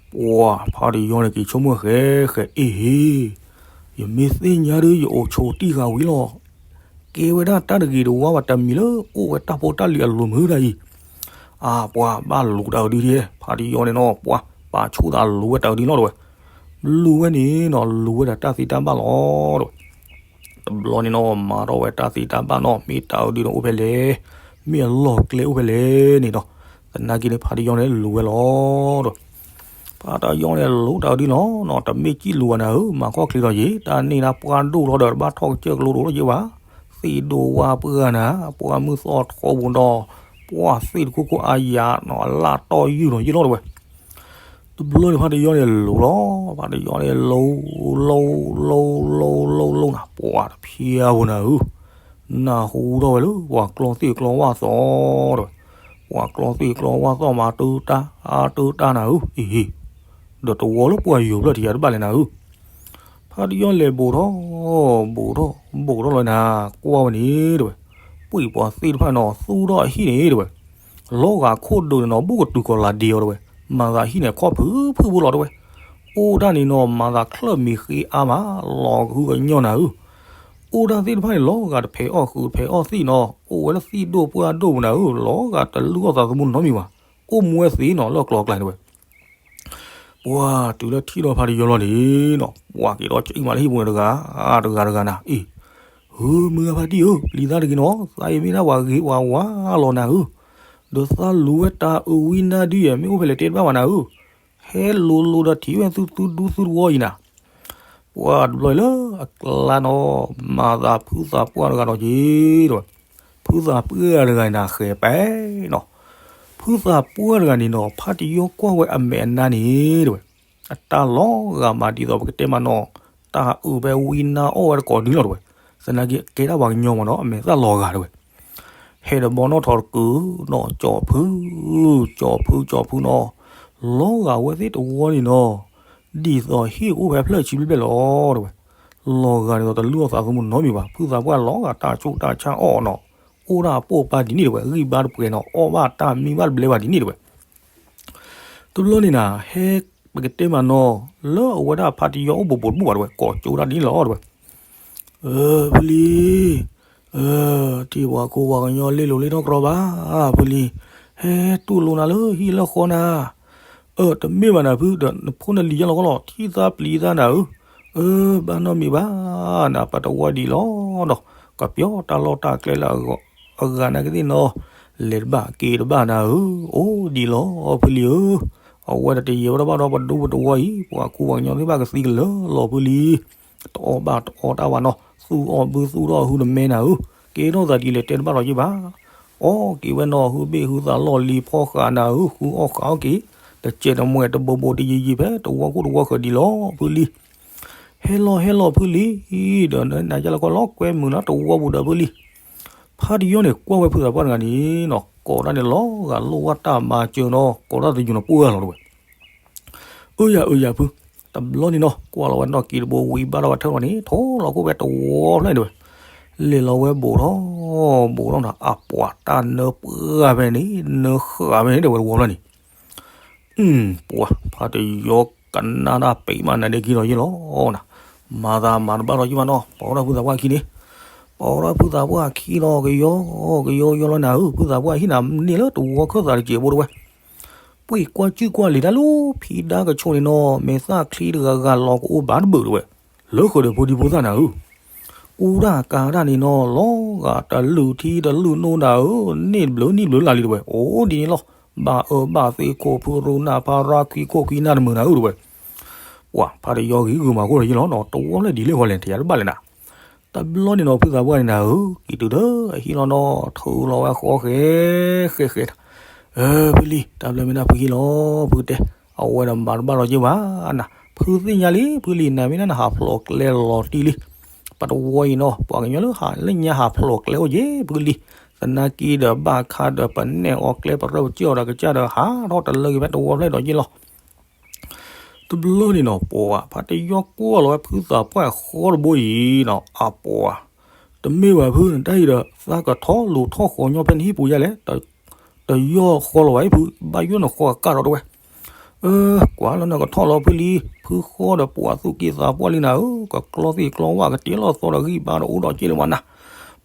ပှၤဖါတယီန့ၣ် က့ၤဆိကမိၣ်ဃဲဃဲ အ့ၣ်ဟ့ၣ်, ယမ့ၢ်သ့ၣ်ညါဒီး ယအိၣ်ဆိးတံၢ်ဃာ်ဝံၤလီၤ. ကဲဝဲဒၣ်တၢ်တဂ့ၤတဝါဘၣ် တမံၤလၢအိၣ်ဝဲတၢ်ဖိတၢ်လံၤအလိၤမုာ်ဒၣ်အံၤ. အါ ပှၤဘၣ်လူၤတၢ်အုးဒုဒဲး, ဖါတယီန့ၣ်နီၤ ပှၤပာ်ဆူၣ်သးလူၤဝဲတၢ်အုးဒုလီၤတဝဲ. လူၤဝဲန့ၣ်နီၤ လူၤဝဲဒီးတၢ်သ့တၢ်ဘၣ်လီၤတဝဲ. တဘျီန့ၣ်နီၤ မၤထီၣ်ဝဲတၢ်သ့တၢ်ဘၣ်နီၤ မ့ၢ်တၢ်အုးဒုန့ၣ်အိၣ်ဖဲလဲၣ်. မ့ၢ်အလီၢ်ကျဲအိၣ်ဖဲလဲၣ်န့ၣ်ဒီး, သနာ်က့န့ၣ် ဖါတယီန့ၣ်လူၤဝဲလီၤဒီး, ဖါတယီန့ၣ်လူၤတၢ်အဒုလီၤနီၤ, တမ့ၢ်ကံၣ်လူၤဘၣ်နၤဧၢ, မၤခီၣ်ချ့ဒီးယံၤ, တၢ်န့ၢ်ဒၣ်ပှၢ်ဒိၣ်ထီၣ်ဒီး တဘၣ်ထီၣ်ကစၢၢ်ကလိဒိၣ်လီၤယံၤဘၣ်, သ့ၣ်ဒိၣ်ဝၣ်ပှၢ်နၤ, ပှၢ်မုၢ်သီၣ်ထီပူၤဒီး, ပှၢ်သ့ၣ်တခိၣ်ခိၣ်အါယၤနီၤ, အလၣ်တီၢ်ယုၢ်နီၤယံၤလီၤတဲဝဲ တဘျီန့ၣ် ဖါတယီန့ၣ်လူၤလီၤ, ဖါတယီန့ၣ်လူၤ, လူၤ, လူၤ, လူၤ, လူၤ, လူၤနၤ, ပှၤတဖျါဝဲနၤဧၢ, နၢ်ဟူထီၣ်ဝဲလၢ ပှၤကျီသ့ၣ်ကျီဝၣ်သီၣ်တဲဝဲ, ပှၤကျီသ့ၣ်ကျီဝၣ်သီၣ်မၤတၢ်, အါတၢ်နၤဧၢ, အ့ဟ့, ဒီးတဝီလၢပှၤယိၤဖျၢၣ်ထံးယၤတဘၣ်လဲၣ်နၤဧၢ, ဖါတယီလဲၤဘူးထီၣ်, ဘူးထီၣ်, ဘူးထီၣ်လီၤနၤ, ကွၢ်ဝဲန့ၣ်တဲဝဲ, ပှ့ၤပှၤသ့ၣ်တဖၣ်နီၤ သူၣ်ထီၣ်အဟံၣ်န့ၣ်တဲဝဲ လီၤဂာ်ခိၣ်ဒုးန့ၣ်နီၤ ဘူးကတုၤကီၤလၤဒ့အီၤတဲဝဲ, မၤသးဟံၣ်န့ၣ်ခီၣ်ဖုးဖုးဘိလီၤတဲဝဲ, အိၣ်ဒၣ်န့ၣ်နီၤ မၤသးချၢၣ်မံၤဃ့အါမး, လီၤကဟုကညီၢ်နၤဧၢ, အိၣ်ဒၣ်သ့ၣ်တဖၣ်န့ၣ် လီၤဂာ်တဖဲးအီၣ်ဃုာ်တဖဲးအီၣ်သံၣ်နီၤ, အိၣ်ဝဲလၢသံၣ်ဒိၣ်ပှၢ်ဒိၣ်ပူၤနၤဧၢ, လီၤဂာ်တလုၢ်အီၣ်သးသမူနီတမံၤဘၣ်, အိၣ်မူဝဲသ့ၣ်နီၤ လၢအကျိၤအကျဲတဲဝဲ ပှၤတုၤလၢထံၣ်ဒီးဖါတယီလီၤန့ၣ်နီၤ ပှၤက့ၤဒီးကံၣ်မးလၢဟံၣ်ပူၤန့ၣ်တဂၤ, တဂၤတဂၤနၤ, အ့ၣ်, ဧၢ မုၢ်ဂၤဖါတံၢ်ဧၢ, ပျံၤသးတဂ့ၤနီၤ, သးအံၤမ့ၢ်ဒၣ်ပှၤဂ့ၤပှၤဝါလီၤနၤဧၢ, ဒီးသးလူၤဝဲတၢ်အုးဝံနါဒုယဲၢ် မ့ၢ်အိၣ်ဖဲလဲၣ်တဲတဘၣ်ဘၣ်နၤဧၢ, ဟဲလူၤလူၤဒီးထံၣ်ဝဲသုသုဒူသုတဝီအံၤနၤ ပှၤတဘျီအံၤလၢအကျါနီၤ, မၤသးဖုသးပှၢ်တဂၤဒီးက့ၤတဲဝဲ, ဖုသးပှၢ်တဂၤန့ၣ်နၤဃဲၤပဲနီၤ, ဖုသးပှၢ်တဂၤန့ၣ်နီၤ ဖါတယီကွၢ်ဝဲအမဲာ်အနါန့ၣ်တဲဝဲ, အတၢ်လီၤဂာ်မးဒ်သိးပကတဲမးနီၤ, တၢ်အုးဖဲဝံနါအီၣ်ဝဲတကိးဒုလီၤတဲဝဲ, သနာ်က့ကဲဒၣ်ပှၤကညီမးနီၤ အမဲာ်သၣ်လီၤဂာ်တဲဝဲ ဟဲဒီးဘီနီၣ်ထီၣ်တကုာ်နီၤ ကၠီဖု, ကၠီဖု ကၠီဖုနီၤ, လီၤဂာ်ဝဲသ့ၣ်တဝီန့ၣ်နီၤ, ဒ်သိးဟံၣ်ကအိၣ်ဖဲဖျၢၣ်ဆံဘျဲၣ်ဘျဲၣ်လီၤတဲဝဲ, လီၤဂာ်ဒ်သိးတလုၢ်အီၣ်သးသမူနီတမံၤဘၣ်, ဖုသးပှၢ်လီၤဂာ်တၢ်ဆူးတၢ်ဆါအီၣ်နီၤ, အိၣ်ဒၣ်အပိာ်ပာ်ဒ်န့ၣ်တဲဝဲ, ဂံၢ်ဘါတပှဲၤနီၤ, အီၣ်ဘၣ်တၢ်မံဘၣ်တဘျဲဘၣ်ဒ်န့ၣ်တဲဝဲ တဘျီန့ၣ်နၤ, ဟဲပကတဲမးနီၤ, လၢအဝဲဒၣ်ဖါတယီအိၣ်ဘူးဘူးတဘူၣ်ဘၣ်တဲဝဲ, ကိးကၠိဒၣ်ဒ်န့ၣ်လီၤတဲဝဲ, အၢ ဖုလံၤ, အၢ ထံၣ်ပှၤခိပှၤကညီလ့လိာ်လ့ထီၣ်ကြီဘၣ်, ဖုလံၤ, ဟဲတူၢ်လိာ်နၤလၢဟံၣ်လၢဃီနၤ, အၢ တမ့ၢ်ဘၣ်နၤဖုဒီး နဖိနလံၤယါလီၤကီလီၤ ထံၣ်သးပျံၤသးနၤဧၢ, အၢ ဘၣ်နီတမံၤဘၣ်, နပတဝီဒံးလီၤဒီး ကပျီတၢ်လီၢ်တၢ်ကျဲလၢ အဂၤနာ်က့သ့ၣ်နီၤ, လဲၤတဘၣ်က့ၤတဘၣ်နၤဧၢ, အိၣ်ဒံးလီၤဖုလံၤဧၢ, အဝဲဒၣ်တယံာ်ဝဲဒၣ်ဘၣ်ဒီးပဒူပတဝီအံၤ ပှၤခိပှၤကညီသ့ၣ်တဖၣ်ကသံကလၢာ်လီၤဖုလံၤ, တအီၣ်ဘၣ်တအီတၢ်ဘၣ်နီၤ, သူၣ်အီၣ်ဘုသူၣ်ထီၣ်အဟုတမဲနၤဧၢ, ကဲထီၣ်သးဒ်လဲၣ်တဲတဘၣ်လီၤက့ဘၣ်, အီၣ်က့ၤဝဲနီၤ ဟုဘ့ၣ်ဟုသးလီၢ်လံၤဖီဃးနၤဧၢ, ဃုအီၣ်ဃးအီၣ်က့ၤ, တစဲးတမှဲးတဘိးဘိးတယံာ်ယံာ်ဖဲတဝီခိၣ်တဝီဃၢၤဒံးလီၤဖုလံၤ ဟဲလီၤဟဲလီၤဖုလံၤ, ဒီးနၤယါလီၤကီလီၤကွဲမုာ်လီၤတဝီပူၤဒီးဖုလံၤ, ဖါတယီန့ၣ်ကွၢ်ဝဲဖုသးပှၢ်တဂၤန့ၣ်နီၤ ကိးတၢ်န့ၣ်လီၤဂာ်လိၣ်ဝဲတၢ်မၤစၢၤနီၤ ကိးတၢ်တယုၢ်နီၤပှၢ်လီၤတဲဝဲ, အၢယၤအၢယၤဖု, တဘျီန့ၣ်နီၤ ကွၢ်လီၤဝဲနီၣ်ကံတဘိဝံၤဘၣ်ထီၣ်ဝဲထၢၣ်လီၤန့ၣ် ထိလီၤခိၣ်ဖဲတဝီဖျၢၣ်န့ၣ်တဲဝဲ, လဲၤလီၤဝဲဘူးထီၣ်, ဘူးထီၣ်နီၤ အပှၤတၢ်နၢပှၢ်ဖဲန့ၣ် နၢဃာ်ဖဲန့ၣ်တဲဝဲတဝီဖျၢၣ်န့ၣ် ပှၤဖါတယီကနၣ်တၢ်ပ့ၤမးနၤဒ့ခံလီၤယ့ၢ်လီၤနၤ, မၤသးမၤတဘၣ်လီၤယ့ၢ်မးနီၤ ပိာ်ထီၣ်ဖုသးပှၢ်ခံန့ၣ်, ပိာ်ထီၣ်ဖုသးပှၢ်ခံလီၤ ကယီ ကယီယီလီၤနၤဧၢ ဖုသးပှၢ်ဟံၣ်နၤန့ၣ်လၢတဝီခၢၣ်သးတစဲးဖိတဲဝဲ, ပှ့ၤကွၢ်စုၣ်ကွၢ်လံာ်တၢ်လၢဖံဒါကဆိးန့ၣ်နီၤ မဲာ်သၣ်ချံတဂၤဂၤလီၤကအိၣ်ဘၣ်တဘၣ်တဲဝဲ, လၢဃၢၤဒီးဖိဒံဖိသၣ်နၤဧၢ ကူတၢ်ကၤတၢ်န့ၣ်နီၤ လီၤဂာ်တလုၢ်ထံတလုၢ်နိနၤဧၢ, န့ၢ်တဘျုးနံၣ်ဘျုးလၢ်လံတဲဝဲ, အိၣ်ဒ်န့ၣ်လီၤ, ဘၣ်အၢဘၣ်သ့ခိၣ်ဖုရူနၢ်ဖါရါခွံခိၣ်ခွံနၢ်တမုာ်နၤဧၢတဲဝဲ, ပှၤဖါတယီဂ့ၤဂုာ်မၤခိၣ်လီၤယ့ၢ်လီၤနီၤ တဝီဖျၢၣ်ဒ်လဲၣ်ဃီလဲၣ် တယၤတဘၣ်လဲၣ်နၤ, တဘျီန့ၣ်နီၤ ဖုသးပှၢ်န့ၣ်နၤဧၢ, ကံၣ်တုၤဒီးအဟံၣ်လီၤနီၤ ထုးလီၤဝဲဃီဃဲ ဃဲဃဲ အၢ ဖုလံၤ တၢ်ဘျၢမ့ၢ်ဒၣ်ဖုဟံၣ်လီၤ ဖုတဲ, အဝဲဒီးမၤတဘၣ်လီၤက့ဘၣ်နၤ, ဖုသ့ၣ်ညါလံ ဖုလံၤ နၤမ့ၢ်ဒၣ်နဟးဖျိးကျဲလီၤတံၢ်လံ, ပတဝီအံၤနီၤ ပှၤကညီလၢဟးလၢညါဟးဖျိးကျဲအိၣ်က့ ဖုလံၤ, သနာ်က့ဒီးဘၣ်ခါဒီးပနဲၣ်အီၤကျဲပရၢပစၢၢ်အီၤဒီးကစၢ်ဒီးဟးထီၣ်တလၢက့ၤဖဲတဝီဖျၢၣ်ဒီးက့လီၤ တဘျီန့ၣ်နီၤ ပှၤဖါတယီကွၢ်လီၤဝဲဖုသးပှၢ်ဃီတဘိအံၤနီၤ အပှၤ, တမ့ၢ်ဘၣ်ဖု နတၢ်အံၤဒီး သးကထီၣ်လူၤထီၣ်ဃီညီဖဲနဟံၣ်ပူၤယါလဲၣ်, တယီၢ်ဃီလီၤဘၣ်အံၤဖု ဘၣ်ယိၣ်နဃီကကၢ်ထီၣ်တဲဝဲ, အၢ ကွၢ်လၢနကထီၣ်လီၤဖုလံၤ ဖုဃီဒီးပှၤသူၣ်က့သးပှၢ်လံနၤဧၢ, ကကျီသ့ၣ်ကျီဝၣ်ကတ့လီၤသီဒီးဂံၢ်ဘါဒီးအိၣ်ဒီးက့လၢၤဘၣ်နၤ,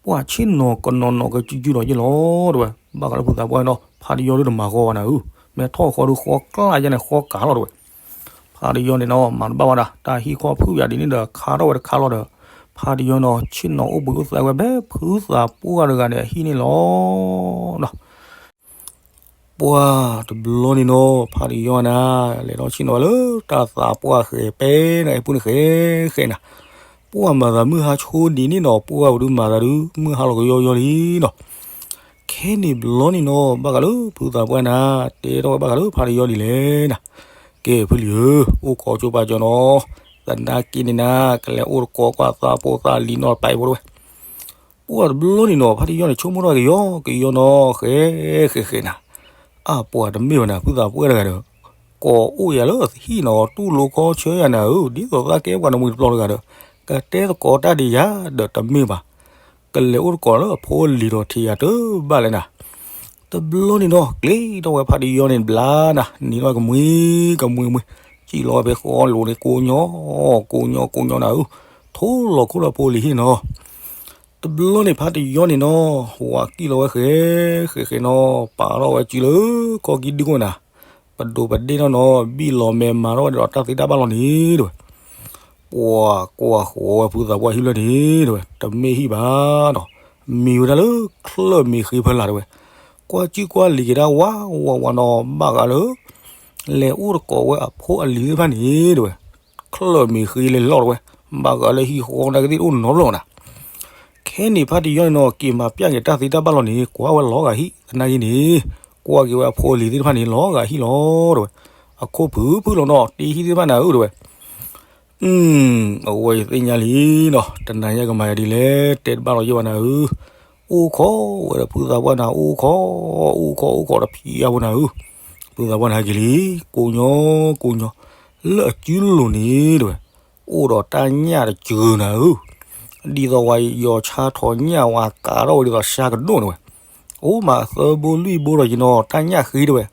ပှၤဆ့ၣ်နီၤကနီၤနီၤကစုစုဒီးက့လီၤတဲဝဲ, ဘၣ်ဃးလၢဖုသးပှၢ်နီၤ ဖါတယီဒုတမၤဃီဘၣ်နၤဧၢ, မ့ၢ်ထီၣ်ဃီဒုဃီကျၢ်ယါန့ၣ် ဃီကၤလီၤတဲဝဲ ဖါတယီန့ၣ်နီၤ မၤတဘၣ်ဝဲဒၣ် တၢ်ဟံၣ်ခီဖုၣ်ယၤဒ်န့ၣ်ဒီး ခါထီၣ်ဝဲတခါလီၤဒီး, ဖ ဖါတယီန့ၣ် ဆ့ၣ်နီၤအိၣ်ဘှံးအိၣ်သါဝဲဖဲဖုသးပှၢ်တဂၤဒီးအဟံၣ်န့ၣ်လီၤ. ပှၢ်တဘျီန့ၣ်နီၤ ဖါတယီန့ၣ် လဲၤထီၣ်ဆ့ၣ်နီၤဝဲလၢတၢ်သးပှၢ်ဃဲၤ ပဲနၤအဲၣ်ပူန့ၣ်ဃဲဃဲနၤ, ပှၢ်မၤသးမုၢ်ဟါဆိဒံးန့ၣ်နီၤ ပှၢ်ပဒုးမၤသးဒုး မုၢ်ဟါလီၤကယီယီလံနီၤ. ခဲန့ၣ်ဘျီန့ၣ်နီၤ ဘၣ်ဃးလၢဖုသးပှၢ်နၤ တဲထီၣ်ဝဲဘၣ်ဃးလၢဖါတယီဒ်လဲၣ်နၤ. ကဲဖုလံၤဧၢ, အိၣ်ခိးကၠိပာ်ကၠီနီၤ, သနာ်က့န့ၣ်နၤ ကလဲၤအိၣ်တကိးကွၢ်သးဖိသးလံၤနီၤ ပာ်အံၤဖိတဝဲ. ပှၢ်တဘျီန့ၣ်နီၤ ဖါတယီန့ၣ် ဆိကမိၣ်ထီၣ်ကယီကယီနီၤ ဃဲဃဲဃဲနၤ, အါပှၤတမ့ၢ်ဘၣ်နၤ ဖုသးပှၢ်တဂၤဒီး ကိးအိၣ်ယၤလၢအဟံၣ်နီၤ တူၢ်လိာ်ခီဆၢယၤနၤဧၢ, ဒ်သိးသးကဲပှၤနမှံၤတပျီတဂၤဒီး ကတဲသကိးတၢ်ဒံးယၤဒီးတမ့ၢ်ဘၣ် ကလဲၤအိၣ်တကိးလၢအဖိအလံၤဒီးထံၣ်ယၤတဘၣ်လဲၣ်နၤ. တဘျီန့ၣ်နီၤ ကျ့ထီၣ်ဝဲဖါတယီန့ၣ်ဘျါနၤ နံၤထီၣ်ဝဲကမှံကမှံမှံ, စံၣ်လီၤဝဲဖဲဃီလိၤန့ၣ် ကိးညီ ကိးညီကိးညီနၤဧၢ, ထိလီၤခိၣ်လၢအဖိအလံၤဟံၣ်နီၤ. တဘျီန့ၣ်ဖါတယီန့ၣ်နီၤ ဝၤကံၣ်လီၤဝဲဃဲဃဲဃဲနီၤ ပာ်ထီၣ်ဝဲစုလၢခီၣ်ကံၢ်ဒုၣ်ခိၣ်နၤ, ပဒိးပဒ့ၣ်ထီၣ်နီၤ ဘံၣ်လီၤမဲာ်မၤထီၣ်ဝဲဒီးတၢ်သ့တၢ်ဘၣ်လီၤန့ၣ်တဝဲ. ပှၤကွၢ်ဃီၤဝဲဖုသးပှၢ်ဟံၣ်ဖျၢၣ်န့ၣ်တဝဲ တမ့ၢ်ဟံၣ်ဘၣ်နီၤ, မံၤဝဲဒၣ်လၢချၢၣ်မ့ၢ်ဃ့ဖၢလာ်တဝဲ, ကွၢ်ကံၢ်ကွၢ်လံၤက့ၤဒၣ်ဝးဝးဝးနီၤ ဘၣ်ဃးလၢ လဲၤအိၣ်တကိးဝဲအဖိအလံၤသ့ၣ်တဖၣ်န့ၣ်တဝဲ, ချၢၣ်မ့ၢ်ဃ့လဲၤလီၤတဝဲ, ဘၣ်ဃးလၢဟံၣ်ဃီနာ်က့သ့ၣ်တအိၣ်နီတဘျီနၤ. ခဲန့ၣ်ဖါတယီန့ၣ်နီၤ က့ၤမၤပျၢ်က့ၤတၢ်သ့တၢ်ဘၣ်လီၤန့ၣ် ကွၢ်ဝဲလီၤဂာ်ဟံၣ်သနာ်က့န့ၣ်, ကွၢ်က့ၤဝဲအဖိအလံၤသ့ၣ်တဖၣ်န့ၣ် လီၤဂာ်ဟံၣ်လီၤတဝဲ, အခိၣ်ဖုဖုလီၤနီၤ တ့ဟံၣ်သ့ၣ်တဖၣ်နၤဧၢတဝဲ. အဝဲယသ့ၣ်ညါလံနီၤ တနၤညါကမၤယၤဒ်လဲၣ် တဲတဘၣ်လီၤယဲၢ်ဘၣ်နၤဧၢ, အိၣ်ခိးဝဲဒီးဖုသးပှၢ်နၤ အိၣ်ခိး အိၣ်ခိးတဖံးအါဖိနၤဧၢ, ဖုသးပှၢ်နၤက့ၤလံ, ကိးညီ ကိးညီ လၢအစုလိၤန့ၣ်တဝဲ, အိၣ်ဒီးတၢ်ညၣ်တစၢၤနၤဧၢ, ဒ်သိးဝဲယီၤဆါထီၣ်ညၣ်ဝဲကးထီၣ်ဝဲဒ်သိးဆါကဒိၣ်န့ၣ်ဝဲ, အိၣ်မးသၢဘိလွံၢ်ဘိဒီးယနီၤ တၢ်ညၣ်ဃ့တဝဲ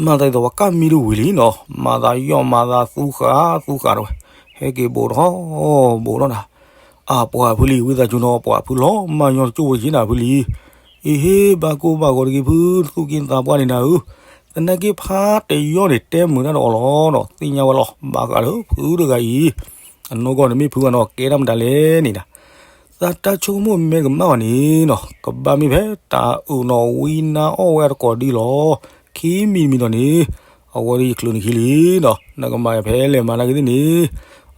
မၤသးဒ်သိးပှၤကၢ်မံတဝံၤလံနီၤ, မၤသးယီၢ်မၤသးသူဃာ်သူဃာ်တဝဲ, ဟဲက့ၤဘိးထီၣ်ဘိးထီၣ်နၤ, အပှၤဖုလံၤ ဝံသးစူၤနီၤ ပှၤဖုလီၤမၢ်ညီတကၠိၢ်ဖိယ့ၣ်နၤဖုလံၤ, အ့ဟ့ ဘၣ်ကိၢ်ဘၣ်ဂီၤတဂ့ၤဖု တသူၣ်က့သးပှၢ်န့ၣ်နၤဧၢ, သနာ်က့ဖါတယီန့ၣ် တဲမုာ်တၢ်ဒီးအီၤလီၤနီၤ သ့ၣ်ညါဝဲလီၤ ဘၣ်ဃးလၢဖုတဂၤအံၤ, အနီၢ်ကီၢ်န့ၣ်မ့ၢ်ဖုဂၤနီၤ ကဲဒၣ်မတၤလဲၣ်န့ၣ်နၤ သးတၢ်ဆိကမိၣ်မ့ၢ်တကမၣ်ဘၣ်န့ၣ်နီၤ ကဘၣ်မ့ၢ်ဖဲတၢ်အုးနီၤ ဝံနါအီၣ်ဝဲအတကိးဒ်လီၤ, ခံမံၤတမံၤဒီးန့ၣ်, အဝဲဒၣ်ယချုးန့ၣ်ခံလံနီၤ နကမၤယၤဖဲလဲၣ်မၤနာ်က့သ့ၣ်န့ၣ်,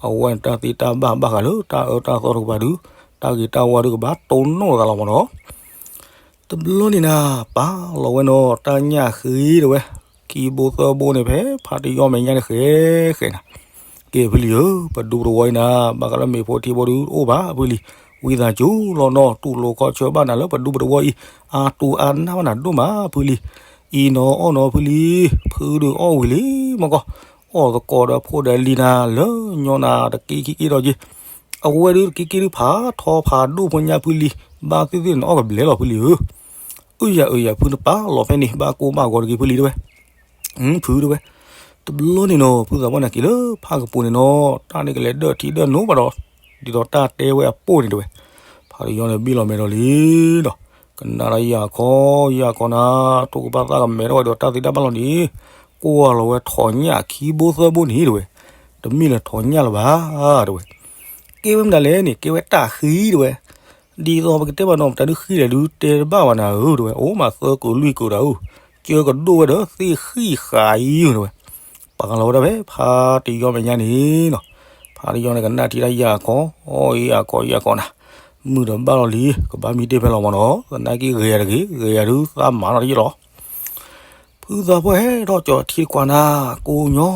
အဝဲန့ၣ်တၢ်သ့တၢ်ဘၣ်ဘၣ်ဃးလၢတၢ်အၢတၢ်သီတကပၤဒုး, တၢ်ဂ့ၤတၢ်ဝါဒုးကဘၣ်တိၢ်နီၣ်သးလီၤမၢ်နီၤ တဘျီန့ၣ်နၤ, ပာ်လီၤဝဲနီၤ တၢ်ညၣ်ဃ့တဝဲ, ခံဘိသၢဘိန့ၣ်ဖဲဖါတယီမဲာ်ညါန့ၣ်ဃဲဃဲနၤ, ကဲဖုလံၤဧၢ, ပဒူပတဝီအံၤနၤ, ဘၣ်ဃးလၢမ့ၤဖိထံဖိဒုးတအိၣ်ဘၣ်ဖုလံၤ, ဝံသးစူၤလီၤနီၤ တူၢ်လိာ်ခီဆၢဘၣ်နၤလၢပဒူပတဝီအံၤ, အါတူၢ်အါနၢ်ဘၣ်နၤဒိၣ်မးဖုလံၤ, အံၤနီၤအီၣ်နီၤဖုလံၤ, ဖုဒုးအီၣ်ဝံၤလံမၢ်ကီၢ်, အီၣ်သကိးဒီးဖိဒီးလံၤနၤ လၢညီနၤတက့ခံက့ဒီးက့ အဝဲဒုးတက့ခံဒုးဖးထီဖးဒိၣ်ဖိညါဖုလံၤ, ဘၣ်သ့ၣ်သ့ၣ်န့ၣ်အီၣ်ကဘျဲလီၤဖုလံၤဧၢ, အၢယၤအၢယၤဖုနပာ်လီၤဖဲန့ၣ် ဘၣ်ကိၢ်ဘၣ်ဂီၤတဂ့ၤဖုလံၤတဝဲ, ဖုတဝဲ, တဘျီန့ၣ်နီၤ ဖုသးပှၢ်နၤက့ၤလၢဖးကပူၤန့ၣ်နီၤ တၢ်န့ၣ်ကလဲၤဒၢၣ်ထံဒၢၣ်နိဘၣ်ဒီး, ဒ်သိးတၢ်တဲဝဲအပိၢ်န့ၣ်တဝဲ, ဖးတယီန့ၣ်ဘံၣ်လီၤမဲာ်ဒီးလံဒီး, ကနၣ်ဒီးယၤခီ, ယၤခီနၤ, ထိၣ်ကပၢ်သၣ်ကမဲာ်ထီၣ်ဝဲဒီးတၢ်သ့တၢ်ဘၣ်လီၤန့ၣ်, ကွၢ်လီၤဝဲထိးညၣ်ခံဘိသၢဘိန့ၣ်တဝဲ, တမ့ၢ်လၢထိးညၣ်လၢၤဘၣ်တဝဲ, ကဲဝဲမတၤလဲၣ်န့ၣ် ကဲဝဲတၢ်ဃံတဝဲ, ဒ်သိးပကတဲဘၣ်နီၤ ပတၢ်ဒုးဃံလဲၣ်ဒုးတဲတဘၣ်ဘၣ်နၤဧၢတဝဲ, အိၣ်မးသၢကုာ်လွံၢ်ကုာ်ဒီးဧၢ, ကၢကဒိၣ်ဝဲဒီးသ့ၣ်ဃံဃာ်အံၤတဝဲ, ပာ်လီၤဝဲဒၣ်ဖဲဖးတယီမဲာ်ညါန့ၣ်နီၤ, ဖးတယီန့ၣ်ကနၣ်ထံတၢ်ယၤခီ, အီယၤခီယၤခီနၤ, မုာ်ဒီးဘၣ်လီၤလံ, ကဘၣ်မံတ့ၢ်ဖဲလီၤမၢ်နီၤ, သနာ်က့ဂ့ၤယၤတဂ့ၤ, ဂ့ၤယၤဒုးသးမၤနီၤတယ့ၢ်လီၤ ဖုသးပှၢ်ဟဲထီၣ်ကၠီထံတကွၢ်နၤ, ကိးညီ,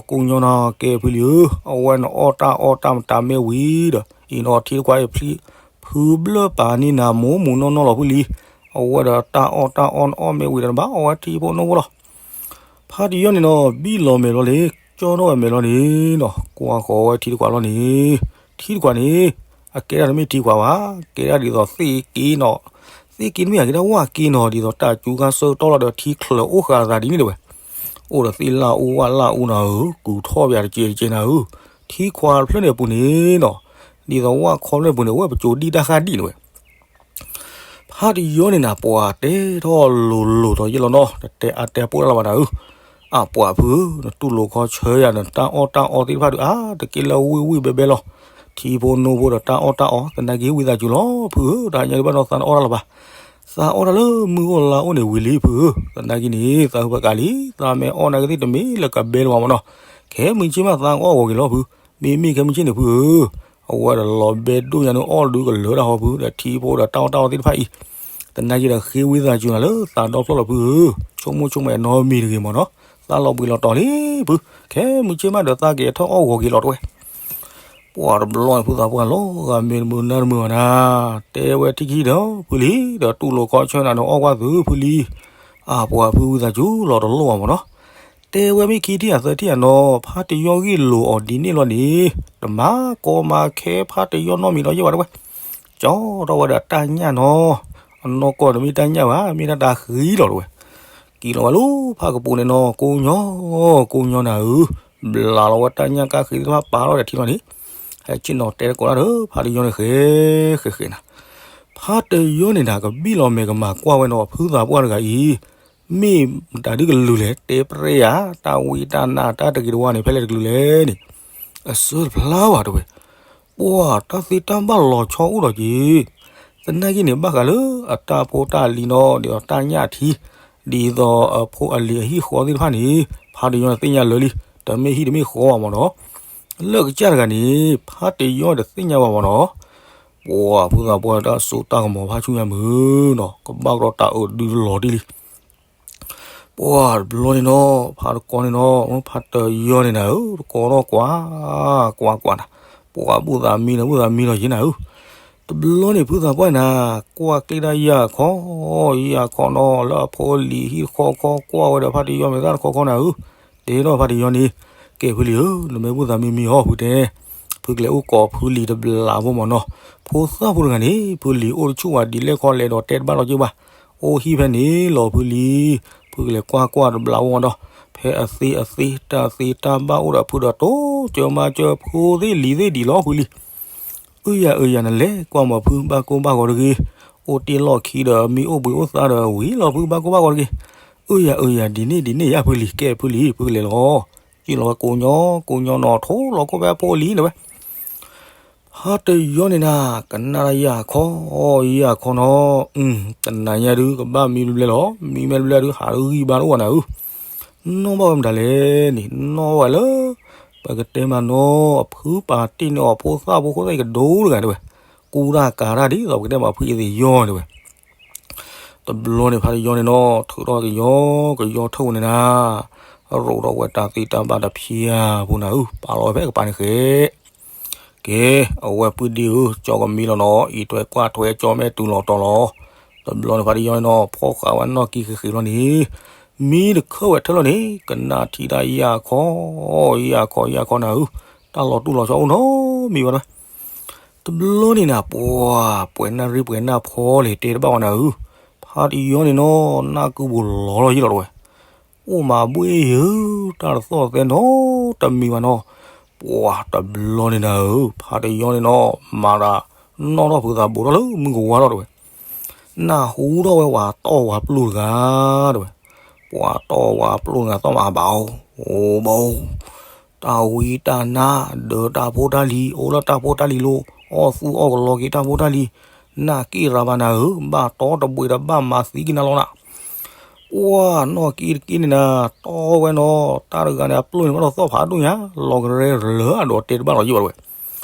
ကိးညီနၤ ကဲဖုလံၤဧၢ, အဝဲန့ၣ်အီၣ်တၢ်အီၣ်တၢ်မတၤမ့ၢ်ဝံၤဒီး အံၤနီၤထံတကွၢ်အံၤဖျံး, ဖုဘျၢၣ်ပာ်န့ၢ်နၤမိၢ်မိၢ်နီၢ်နီၢ်လီၤဖုလံၤ, အဝဲဒီးတၢ်အီၣ်တၢ်အီၣ်နအီၣ်မ့ၢ်ဝံၤဒီးနဘၣ်အီၣ်ဝဲထံဖိနိဖိလီၤ ဖါတယီန့ၣ်နီၤ ဘံၣ်လီၤမဲာ်လီၤန့ၣ် ကၠီထီၣ်ဝဲမဲာ်လီၤန့ၣ်နီၤ ကွၢ်ဃီၤဝဲထံတကွၢ်လီၤန့ၣ်, ထံတကွၢ်န့ၣ် အကဲဒၣ်တမ့ၢ်ထံတကွၢ်ဘၣ်, ကဲဒၣ်ဒ်သိးသ့ၣ်က့နီၤ, သ့ၣ်က့တမ့ၢ် အကဲဒၣ်ဝၣ်က့နီၤ ဒ်သိးတၢ်စူၤခါဆၢကတီၢ်လီၤဒီးထံချၢးအိၣ်ဃာ်သးဒ်န့ၣ်တဝဲ, အိၣ်ဒီးသ့ၣ်လၣ်အူဝၣ်လၣ်အူနၤဧၢ, ကူၣ်ထီၣ်ပယၤတကဲးတကဲးနၤဧၢ, ထံခွါတဖျၢၣ်န့ၣ်အပူၤန့ၣ်နီၤ, ဒ်သိးဝၣ်ခီဖျၢၣ်ပူၤန့ၣ် အဝဲပစိၤဒံၣ်တၢ်ဃၢ်ဒံၣ်န့ၣ်ဝဲ ဖါတယီန့ၣ်နၤ ပှၤတဲထီၣ်လိၤလိၤဒီးယဲၢ်လီၤနီၤ, တတဲအါတဲပိၢ်တၢ်လၢၤဘၣ်နၤဧၢ, အပှၤဖုဧၢ, နတူၢ်လိာ်ခီဆၢယၤ နတၢ်အီၣ်တၢ်အီသ့ၣ်တဖၣ်ဒုး အါတက့ၢ်လၢဝံၣ်ဝံၣ်ဘဲဘဲလီၤ, ထံဖိနိဖိဒီးတၢ်အီၣ်တၢ်အီ သနာ်က့ဝံသးစူၤလီၤ ဖုဧၢ, တဟါညါဒုးဘၣ်နီၢ်သးတအီၣ်တၢ်လၢၤဘၣ်. သးအီၣ်တၢ်လၢမုၢ်အိၣ်လါအိၣ်န့ၣ်ဝံၤလံ ဖုဧၢ, သနာ်က့န့ၣ် သးဟူးဖးကးလံ, သးမ့ၢ်အီၣ်နာ်က့သ့ၣ်တမ့ၢ်လၢကဘဲလၢၤဘၣ်မနီၤ, ခဲမုၢ်ဆ့ၣ်မးသးကအီၣ်ဂီၤက့ၤလီၤ ဖု, မ့မ့ၢ်ခဲမုၢ်ဆ့ၣ်န့ၣ် ဖုဧၢ, အဝဲဒီးလီၤဘဲဒိၣ်ညါန့ၣ်အီၣ်ဒုးကလၢတၢ်ဟီ ဖု, ဒီးထံဖိဒီးတၢ်အီၣ်တၢ်အီသ့ၣ်တဖၣ်အံၤ သနာ်က့ဒီးဃ့ဝံသးစူၤနၤလၢသးဒီဖျၢၣ်လီၤ ဖုဧၢ, ဆိကမိၣ်ဆိကမးနီတမံၤတဂ့ၤမနီၤ, သးလီၤဘှံးလီၤတီၤလံ ဖု, ခဲမုၢ်ဆ့ၣ်မးဒီးသးက့ၤထီၣ်အီၣ်ဂီၤက့ၤလီၤတဝဲ ပှၤတဘျီန့ၣ် ဖုသးပှၢ်လီၤဂာ်မ့ၢ်တမုာ်နၢ်တမုာ်ဘၣ်နၤ, တဲဝဲထံၣ်ခံဒီး ဖုလံ, ဒီးတူၢ်လိာ်ခီဆၢနၤဒီးအီၣ်ကွၢ်သု ဖုလံ, အါပှၤဖုဝံသးစူၤလီၤတလိၣ်ဘၣ်မနီၤ, တဲဝဲမ့ၢ်ခံထံၣ်အသၢထံၣ်အနီၤ ဖါတယီဂ့ၢ်လိာ်အီၤဒ်န့ၣ်လီၤန့ၣ်, တမၤကီမၤခဲဖါတယီနီတမံၤဒီးယဲၢ်ဘၣ်တဝဲ, ကၠီထီၣ်ဝဲဒီးတၢ်ညၣ်နီၤ, အနီၢ်ကီၢ်တမ့ၢ်တၢ်ညၣ်ဘၣ် မ့ၢ်ဒၣ်တၢ်ဃံလီၤတဝဲ က့ၤလီၤဝဲလၢဖးကပူၤန့ၣ်နီၤ ကိးညီ, ကိးညီနၤဧၢ, ဘျးလီၤဝဲတၢ်ညၣ်ကါဃံသ့ၣ်တဖၣ်ပာ်ထီၣ်ဒီးထံလီၤန့ၣ်, ဟဲဆ့ၣ်နီၤတဲတကိးတၢ်ဒီး ဖါတယီန့ၣ်ဃဲ, ဃဲဃဲနၤ, ဖါတယီန့ၣ်နၤ ကဘံၣ်လီၤမဲာ်ကမၤကွၢ်ဝဲနီၤ ဖုသးပှၢ်တဂၤအံၤ, မ့ၢ်မတၤဒုကလုာ်လဲၣ် တဲပရဲယၤ တၢ်ဝံတၢ်နါတၢ်တဂ့ၤတဝါန့ၣ် ဖဲလဲၣ်တကလုာ်လဲၣ်န့ၣ်, အစၢတဖျါဘၣ်တဝဲ ပှၤတၢ်သ့တၢ်ဘၣ်လီၤဆီအိၣ်ဒီးက့ၤ, သနာ်က့န့ၣ် ဘၣ်ဃးလၢအတၢ်ဖိတၢ်လံၤနီၤ ဒ်သိးတၢ်ညၣ်ထံ, ဒ်သိးအဖိအလံၤအဟံၣ်ဃီသ့ၣ်တဖၣ်န့ၣ်, ဖါတယီန့ၣ်သ့ၣ်ညါလၢာ်လံ, တမ့ၢ်ဟံၣ်တမ့ၢ်ဃီဘၣ်မနီၤ, လၢကစၢ်တဂၤန့ၣ် ဖါတယီတသ့ၣ်ညါဘၣ်မနီၤ, ပှၤဖုသးပှၢ်တၢ်စိတၢ်ကမီၤဖးဆူညါမုၢ်နီၤ ကဘၣ်ကဒီးတၢ်အၢဒုတလီၤတံၢ်လံ ပှၤတဘျီန့ၣ်နီၤ ဖါတကီန့ၣ်နီၤ ဖါတယီန့ၣ်နၤဧၢ တကီထီၣ်ကွၢ်, ကွၢ်ကွၢ်နၤ, ပှၤဘူၣ်သးမံလီၤ ဘူၣ်သးမံလီၤယံၤနၤဧၢ, တဘျီန့ၣ် ဖုသးပှၢ်နၤ, ကွၢ်ကျ့ၣ်တၢ်ယၢ်ခီ, ယၢ်ခီနီၤ လၢအဖိအလံၤဟံၣ်တခီခီ ကွၢ်ဝဲဒီးဖါတယီမဲာ်သၣ်တခီခီနၤဧၢ, တဲထီၣ်ဖါတယီန့ၣ်, ကဲဖုလံၤဧၢ နမ့ၢ်ဘူၣ်သးမံမံဟီ ဖုတဲ, ဖုကလဲၤအိၣ်ကိးဖုလံၤတဘျးဖိမနီၤ, ဖိသၣ်ဖိတဂၤန့ၣ် ဖုလံၤအိၣ်တဆူၣ်ဝဲဒ်လဲၣ်ခီလဲၣ်ဒီးတဲတဘၣ်လီၤက့ၢ်ဘၣ် အိၣ်ဟံၣ်ဖဲန့ၣ်လီၤဖုလံၤ, ဖုကလဲၤကွၢ်ကွၢ်တဘျးဝီဒီး, ဖဲအသ့အသ့ တၢ်သ့တၢ်ဘၣ်အိၣ်ဒီးဖုဒီးတိစၢၤမၤစၢၤဖိသ့ၣ်လံၤသ့ၣ်ဒံးလီၤဖုလံၤ, အုယၤအုယၤနလဲၤကွၢ်မီၤဖုဘၣ်ကိၢ်ဘၣ်ဂီၤတဂ့ၤ, အိၣ်တ့ၢ်လီၢ်ခံဒီးမ့ၢ်အိၣ်ဘှံးအိၣ်သါဒီးဝံၤလီၤဖုဘၣ်ကိၢ်ဘၣ်ဂီၤတဂ့ၤ, အုယၤအုယၤဒ်န့ၣ်ဒ်န့ၣ်ယါဖုလံၤ ကဲဖုလံၤ ဖုကလဲၤလီၤ, စံၣ်လီၤဝဲကိးညီ, ကိးညီနီၤထိလီၤကိၢ်ဖဲအဖိအလံၤန့ၣ်ဝဲ ဖါတယီန့ၣ်နၤ, ကနၣ်တၢ်ယၢ်ခီ, ယၢ်ခီနီၤ, တနၤညါဒုးကဘၣ်မံဘျဲၣ်ဘျဲၣ်လီၤ, မံမ့ၢ်ဘျဲၣ်ဒုး ဟးဂံၢ်ဘါတအိၣ်ဘၣ်နၤဧၢ, နီၣ်ဘၣ်ဝဲမတၤလဲၣ်န့ၣ် နီၣ်ဝဲလၢ ပကတဲမးနီၤ အဖုပာ်တ့ၢ်န့ၢ်အီၤဖိသၣ်ဖိဃိသၣ်အံၤကဒိတဂၤတဲဝဲ, ကူတၢ်ကၤတၢ်ဒ်သိးပကတဲမးဖုအသ့ၣ်ယီၢ်တဲဝဲ တဘျီန့ၣ်ဖါတယီန့ၣ်နီၤ ထုးထီၣ်ကယီကယီထၢၣ်ဝဲန့ၣ်နၤ, ရိးထီၣ်ဝဲတၢ်သ့တၢ်ဘၣ်တဖၠါဖိနၤဧၢ, ပာ်လီၤဝဲဖဲကပၤန့ၣ်ဃဲ, ကဲ, အဝဲပုၢ်ဒ့ဧၢ, ကၠီကမံလီၤနီၤ, အံးထွဲကွၢ်ထွဲကၠီမဲာ်တုၤလီၤတီၤလီၤ. တဘျီန့ၣ်ဖါတယီန့ၣ်နီၤ ဖီၣ်ဃာ်ဝဲနီၣ်ကံဃ့ဃ့လီၤန့ၣ်, မံတခၢၣ်ဝဲထၢၣ်လီၤန့ၣ် ကနၣ်ထံၣ်တၢ်ယၢ်ခီ, ယၢ်ခီယၢ်ခီနၤဧၢ, တၢ်လီၤတူၢ်လီၤဆီအိၣ်နီတမံၤဘၣ်တဲဝဲ တဘျီန့ၣ်နၤ ပှၤပှဲၤနၢ်ရံၣ်ပှဲၤနၢ်ဖီလဲၣ် တဲတဘၣ်ဝဲနၤဧၢ, ဖါတယီန့ၣ်နီၤ နၢ်ကုပူၤလီၤလီၤယံလီၤတဝဲ, အိၣ်မးဘှ့ၣ်ဧၢ, တၢ်တသီၣ်သဲနီတမံၤဘၣ်နီၤ, ပှၤတဘျီန့ၣ်နၤဧၢ, ဖါတယီန့ၣ်နီၤ မၤတၢ်နီၣ်ထီၣ်ဖုသးဘိးထီၣ်လၢမုၢ်ကဝါထီၣ်တဝဲ နၢ်ဟူထီၣ်ဝဲပှၤတီၢ်ဝၤပျိၢ်တဂၤတဝဲ, ပှၤတီၢ်ဝၤပျိၢ်တဂၤသီၣ်မးဘၣ်အိၣ်, အိၣ်ဘၣ်အိၣ်, တၢ်ဝံတၢ်နါ ဒၢးတၢ်ဖိတၢ်လံၤ အိၣ်လၢတၢ်ဖိတၢ်လံၤလိၤ, အီၣ်သူၣ်အီၣ်ကလီက့ၤတၢ်ဖိတၢ်လံၤ, နၢ်က့ၢ်ရၤဘၣ်နၤဧၢ, ဘၣ်တီတဘှံးဒီးဘၣ်မၤသံက့ၤနၤလီၤနၤ ပှၤနီၣ်က့တက့န့ၣ်နၤ, တီၢ်ဝဲနီၤ တၢ်တဂၤန့ၣ် အပျိၢ်န့ၣ် ဘၣ်ဒီးသီၣ်ဖးဒိၣ်ညါ, လီၤကရဲလၢအဒိးတဲတဘၣ်လီၤယံၢ်ဘၣ်တဝဲ,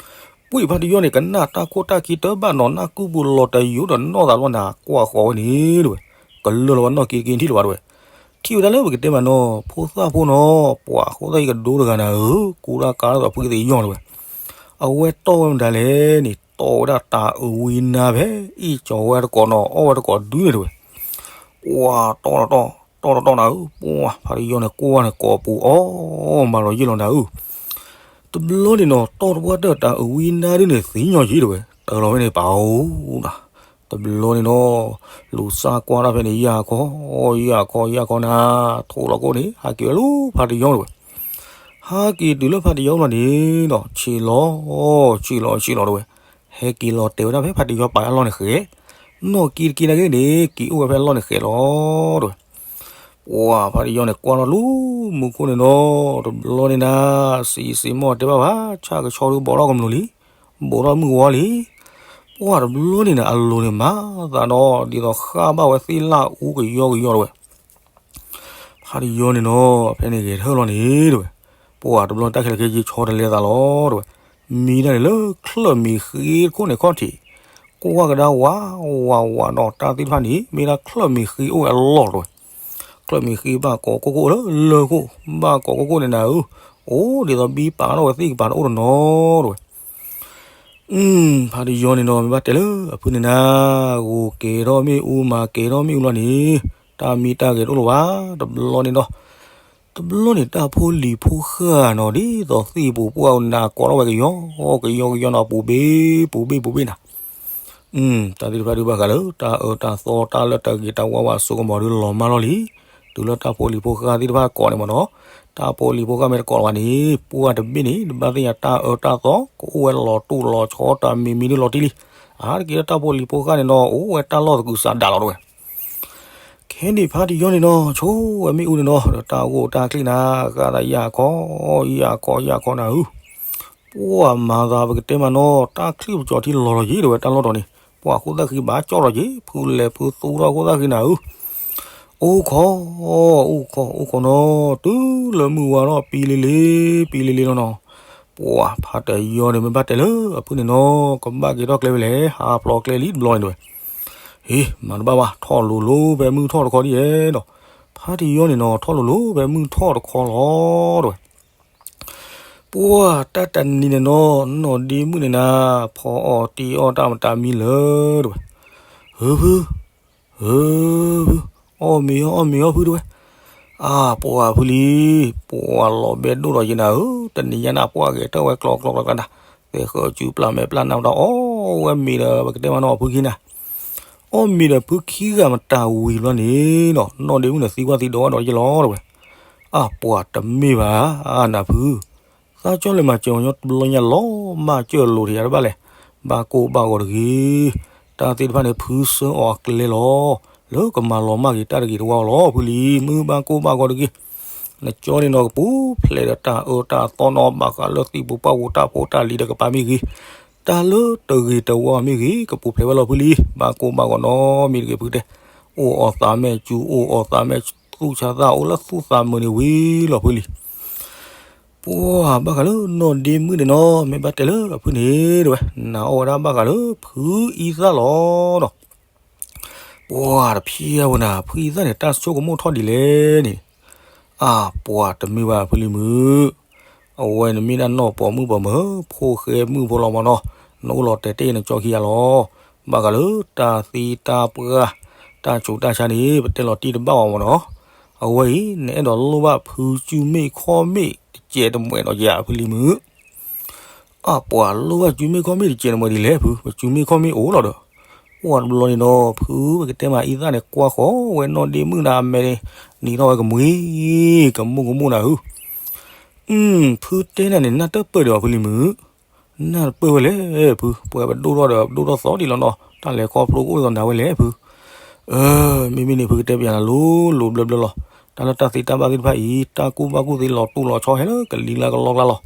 ပှၤဖါတယီန့ၣ် ကနၣ်တၢ်ခိၣ်တၢ်ခံတဘၣ်နီၤ နၢ်ကုပူၤလီၤတယိဒီးနီၣ်သးလီၤနၤ ကွၢ်ဃီၤဝဲန့ၣ်တဝဲ, ကလၢာ်လီၤဝဲနီၣ်က့တက့ထံၣ်လီၤဘၣ်တဝဲ, ထံၣ်ဝဲဒၣ်လၢပကတဲမးနီၤ ဖိသၣ်ဖိနီၤ ပှၤဃိသၣ်အံၤကဒိတဂၤနၤဧၢ, ကူတၢ်ကၤလၢသိးဖုကသ့ၣ်ယီၢ်တဝဲ, အဝဲတီၢ်ဝဲမတၤလဲၣ်န့ၣ် တီၢ်ဝဲဒၣ်တၢ်အုးဝံနါဖဲ အ့ၣ်ကၠီၤဝဲတကိးနီၤ အီၣ်ဝဲတကိးဒုန့ၣ်တဝဲ, ပှၤတီၢ်တီၢ် တီၢ်တီၢ်တီၢ်နၤဧၢ, ပှၤဖါတယီန့ၣ်ကွၢ်န့ၣ်ကိးပူၤအီၣ်မးလီၤယံၢ်လီၤနၤဧၢ, တဘျီန့ၣ်နီၤ တီၢ်တပှၢ်တၢၢ်တၢ်အုးဝံနါဒုန့ၣ် သံညီယံၢ်တဝဲ, တၢ်လီၤဖဲန့ၣ်ပာ်အိၣ်နၤ, တဘျီန့ၣ်နီၤ လူၤစၢ်ကွၢ်တၢ်ဖဲန့ၣ် ယၢ်ခီ, ယၢ်ခီ ယၢ်ခီနၤ, ထိလီၤကိၣ်န့ၣ် ဟးက့ၤဝဲလၢဖါတယီတဝဲ ဟးက့ၤတုၤလၢဖါတယီလီၤန့ၣ်ဒီး ဆံးလီၤ, ဆံးလီၤ ဆံးလီၤတဝဲ, ဟဲက့ၤလီၤတဲာ်ဝဲဒၣ်ဖဲဖါတယီပာ်အလီၢ်န့ၣ်ဃဲ, နီၣ်က့တက့နာ်က့န့ၣ် က့ၤအိၣ်ဝဲဖဲအလီၢ်န့ၣ်ဃဲလီၤတဝဲ, ပှၤဖါတယီန့ၣ်ကွၢ်လီၤလူမူခိၣ်န့ၣ်နီၤ, တဘျီန့ၣ်နၤ, စံးစံးမီၢ်တဲဘၣ်ဘၣ် ဆၣ်ကဆီဒုဘီထီၣ်ကမျူးလံ, ဘိးထီၣ်မုၢ်ဝီလံ. ပှၢ်တဘျီန့ၣ်န့ၣ် အလိၤန့ၣ်မၤသးဒီး ဒ်သိးဃၣ်ဘၣ်ဝဲသ့ၣ်လၢအူကယီကယီတဝဲ. ဖါတယီန့ၣ်နီၤ ဖဲန့ၣ်ဂဲၤထၢၣ်လီၤန့ၣ်တဝဲ, ပှၢ်တဘျီတၢ်ခဲလၢာ်ခဲဆ့ဆီတလဲသးလီၤတဝဲ, မံတၢ်န့ၣ်လၢချၢၣ်မ့ၤဃ့တခိၣ်န့ၣ်ခီၣ်ထံး, ကွၢ်ကဒါဝးဝးဝးဒီး တၢ်သ့ၣ်တဖၣ်န့ၣ် မ့ၢ်ဒၣ်ချၢၣ်မ့ၤဃ့အိၣ်ဝဲအလီၢ်တဝဲ. ချၢၣ်မ့ၤဃ့ဘၣ်ကိးခိၣ်ခိၣ်လၢလၢၢ်ခိၣ်, ဘၣ်ကိးခိၣ်ခိၣ်န့ၣ်နၤဧၢ, အိၣ်ဒ်သိးဘံပာ်ထီၣ်ဝဲသ့ၣ်ကပၤတအိၣ်တနီၤတဝဲ. ဖါတယီန့ၣ်နီၤ မ့ၢ်ဘၣ်တဲလၢအဖုန့ၣ်နၤ, ဂိၤကဲၤထီၣ်မ့ၣ်အူ မၤကဲၤထီၣ်မ့ၣ်အူလီၤန့ၣ်, တၢ်မံတၢ်ဂဲၤတအိၣ်လၢၤဘၣ်. တဘျီန့ၣ်ဒီး တဘျီန့ၣ် တၢ်ဖိလံၤဖိဃၢ်နီၤ ဒ်သိးသ့ၣ်ပူၤပှၢ်နၤကိးထီၣ်ဝဲကယီကယီကယီနီၤ ပူၤဘ့ၣ်ပူၤဘ့ၣ်ပူၤဘ့ၣ်နၤ. တၢ်သ့ၣ်တဖၣ်ဒုးဘၣ်ဃးလၢ တၢ်အၢတၢ်သီတၢ်လၢတၢ်ဂ့ၤတၢ်ဝါဝးစိကမီၤဒုးလီၤမၢ်လီၤလံ. တုၤလၢတၢ်ဖိလံၤဖိဃၢ်သ့ၣ်တဖၣ်ကိးန့ၣ်မ့ၢ်နီၤ, တၢ်ဖိလံၤဖိဃၢ်မ့ၢ်တကိးလၢၤဘၣ်န့ၣ် ပှၢ်တဘ့ၣ်န့ၣ် တဘၣ်သ့ၣ်ညါတၢ်အၢတၢ်သီ ကအိၣ်ဝဲလီၤတိၢ်လီၤဆီ တၢ်မံမံဒုးလီၤတံၢ်လံ. အါတက့ၢ်လၢတၢ်ဖိလံၤဖိဃၢ်န့ၣ်နီၤ အိၣ်ဝဲတၢ်လီၢ်သကုၤဆးဒးလီၤတဝဲ. ခဲန့ၣ်ဖါတယီန့ၣ်နီၤ ဆိဝဲမ့ၣ်အူန့ၣ်နီၤ ဒီးတၢ်ဂိၢ်တၢ်ကျ့ၣ်နၤ ဃၣ်သးယၢ်ခီ ယၢ်ခီယၢ်ခီနၤဧၢ. ပှၢ်မၤသးပကတဲမးနီၤ တၢ်ချံၣ်ပကၠီၤထံလီၤလီၤယံၤတဝဲ တၢ်လီၢ်တီၤန့ၣ် ပှၢ်ဃိသၣ်ဃံဘၣ်ကၠီၣ်လီၤယံၤ ဖုလဲၤဖုသူထီၣ်ဃိသၣ်ဃံနၤဧၢ. အိၣ်ခိး အိၣ်ခိး အိၣ်ခိးနီၤ တုၤလၢမုၢ်ဝါထီၣ်ပံလ့လ့ ပံလ့လ့လီၤနီၤ. ပှၢ်ဖါတယီန့ၣ်မ့ၢ်ဘၣ်တဲလၢအဖုန့ၣ်နီၤ ကဘၣ်က့ၤထီၣ်ကျဲဖဲလဲၣ် ဟးဖျိးကျဲလံတဘျီန့ၣ်တဝဲ. ဟ့ မၤတဘၣ်ဘၣ် ထီၣ်လိၤလိၤဖဲမုၢ်ထီၣ်တခီဒ်ယဲဒီး ဖါတယီန့ၣ်နီၤ ထီၣ်လိၤလိၤဖဲမုၢ်ထီၣ်တခီလီၤတဝဲ. ပှၢ်တၢ်တနံၤန့ၣ်နီၤ နီၢ်ဒ့မုၣ်န့ၣ်နၤ ဖီအီၣ်တ့အီၣ်တၢ်မတၤမံလၢာ်တဝဲ. ဧၢဖု ဧၢဖု အီၣ်မ့ၤအီၣ် အီၣ်မ့ၤအီၣ်ဖုတဝဲ. အါ ပှၢ်ဖုလံ ပှၢ်လီၤဘဲဒိၣ်ဒီးယနၤဧၢ, တနံၤညါနၤပှၢ်ဂဲၤထၢၣ်ဝဲကျီကျီကျီကျီနၤ, သဲဃၢၤစုပျၢ်မဲာ်ပျၢ်နါမတၤ အီၣ်ဝဲမ့ၤဒီး ပကတဲမးနီၤ ဖုခံနၤ, အီၣ်မ့ၤဒီးဖုခံဂၤမတၤဝံၤဘျီန့ၣ်နီၤ နီၢ်ဒ့မုၣ်န့ၣ်သံကွၢ်သံဒိးဝဲဒီးယလီၤတဝဲ. အါ ပှၢ်တမ့ၢ်ဘၣ် အါနၤဖု သးကၠီလဲၤမၤစၢၤအီၤညီတဘျီညါလီၤ မၤစၢၤလိာ်တယၤတဘၣ်လဲၣ်, ဘၣ်ကိၢ်ဘၣ်ဂီၤတဂ့ၤ. တၢ်သ့ၣ်တဖၣ်န့ၣ် ဖုစၢအီၤအကျဲလီၤ, လၢကမၤလီၤမၢ်က့ၤတၢ်တဂ့ၤတဝါအီၤလီၤ ဖုလံၤမုၣ် ဘၣ်ကိၢ်ဘၣ်ဂီၤတဂ့ၤ. နကၠီန့ၣ်နီၤ ကပူၤဖျဲးဒီးတၢ်အၢတၢ်သီနီၤ ဘၣ်ဃးလၢသံၣ်ပူၤပှၢ်ပူၤ တၢ်ဖိတၢ်လံၤဒီးကပၤမ့ၢ်ဂ့ၤ, တၢ်လၢတဂ့ၤတဝါအီၤမ့ၢ်ဂ့ၤ ကပူၤဖျဲးဝဲလီၤဖုလံၤ ဘၣ်ကိၢ်ဘၣ်ဂီၤနီတမံၤတဂ့ၤဖုတဲ, အိၣ်အီၣ်သးမဲာ်စူၤ အိၣ်အီၣ်သးမဲာ်သူၣ်ဆါသၣ် အိၣ်လၢသူၣ်သးမုာ်န့ၣ်ဝံၤလီၤဖုလံၤ. ပှၢ်ဘၣ်ဃးလၢနီၢ်ဒ့မုၣ်န့ၣ်နီၤ မ့ၢ်ဘၣ်တဲလၢအဖုန့ၣ်တဝဲ နာ်အီၣ်ဝဲဒၣ်ဘၣ်ဃးလၢဖုအံသၣ်လီၤနီၤ. ပှၢ်တဖျဲဝဲနၤ ဖုအံသၣ်န့ၣ် တၢ်ဆိကမိၣ်ထီၣ်ဒ်လဲၣ်န့ၣ်, အါ ပှၢ်တမ့ၢ်ဘၣ်ဖုလံၤမုၣ်, အဝဲန့ၣ်မ့ၢ်ဒၣ်နီၢ်ပိာ်မုၣ်ပိာ်မၢၤ ဖိဃဲမုၣ်ဖိလီၤမးနီၤ, နအိၣ်လီၤတဲာ်တ့ၢ်နကၠီခံဂၤလီၤ. ဘၣ်ဃးလၢတၢ်သံတၢ်ပှၢ် တၢ်ဆူးတၢ်ဆါန့ၣ် ပတဲလီၤတံၢ်တဘၣ်အီၤမးနီၤ. အဝဲအံၤ နအဲၣ်ဒိးလိၣ်ဘၣ်ဖုစုမ့ၣ်ခီၣ်မ့ၣ်တစဲးတမှဲးဒီးယၤဖုလံၤမုၣ်. အါ ပှၢ်လိၣ်ဘၣ်စုမ့ၣ်ခီၣ်မ့ၣ်တစဲးတမှဲးဒ်လဲၣ်ဖု, ပစုမ့ၣ်ခီၣ်မ့ၣ်အိၣ်လီၤဒီး, ပှၢ်တဘျီန့ၣ်ဒီး ဖုပကတဲမးအံသၣ်န့ၣ် ကွၢ်ဃီၤဝဲနီၢ်ဒ့မုၣ်နၤအမဲာ်န့ၣ် နံၤထီၣ်ဝဲကမှံ, ကမူၣ်ကမူၣ်နၤဧၢ. ဖုတဲနၤန့ၣ် နၢ်တပၢၢ်ဒံးအီၤဖုလံၤမုၣ်, နၢ်တပၢၢ်ဝဲလဲၣ်ဖု, ပှဲပဒိၣ်ထီၣ်ဒီးပဒိၣ်ထီၣ်သီဒံးလီၤနီၤ, တၢ်လဲၤခီဖျိကအိၣ်ဒ်သိးနၤဝဲလဲၣ်ဖု. အၢ မ့မ့ၢ်န့ၣ် ဖုကတဲပျးနၤလိၤလိၤဘျၢဘျၢလီၤ. တၢ်လၢတၢ်သ့တၢ်ဘၣ်သ့ၣ်တဖၣ်အံၤ တၢ်ကူၣ်ဘၣ်ကူၣ်သ့လီၤတိၢ်လီၤဆီဟဲလၢကလံၤကျါကလီကျါလီၤ.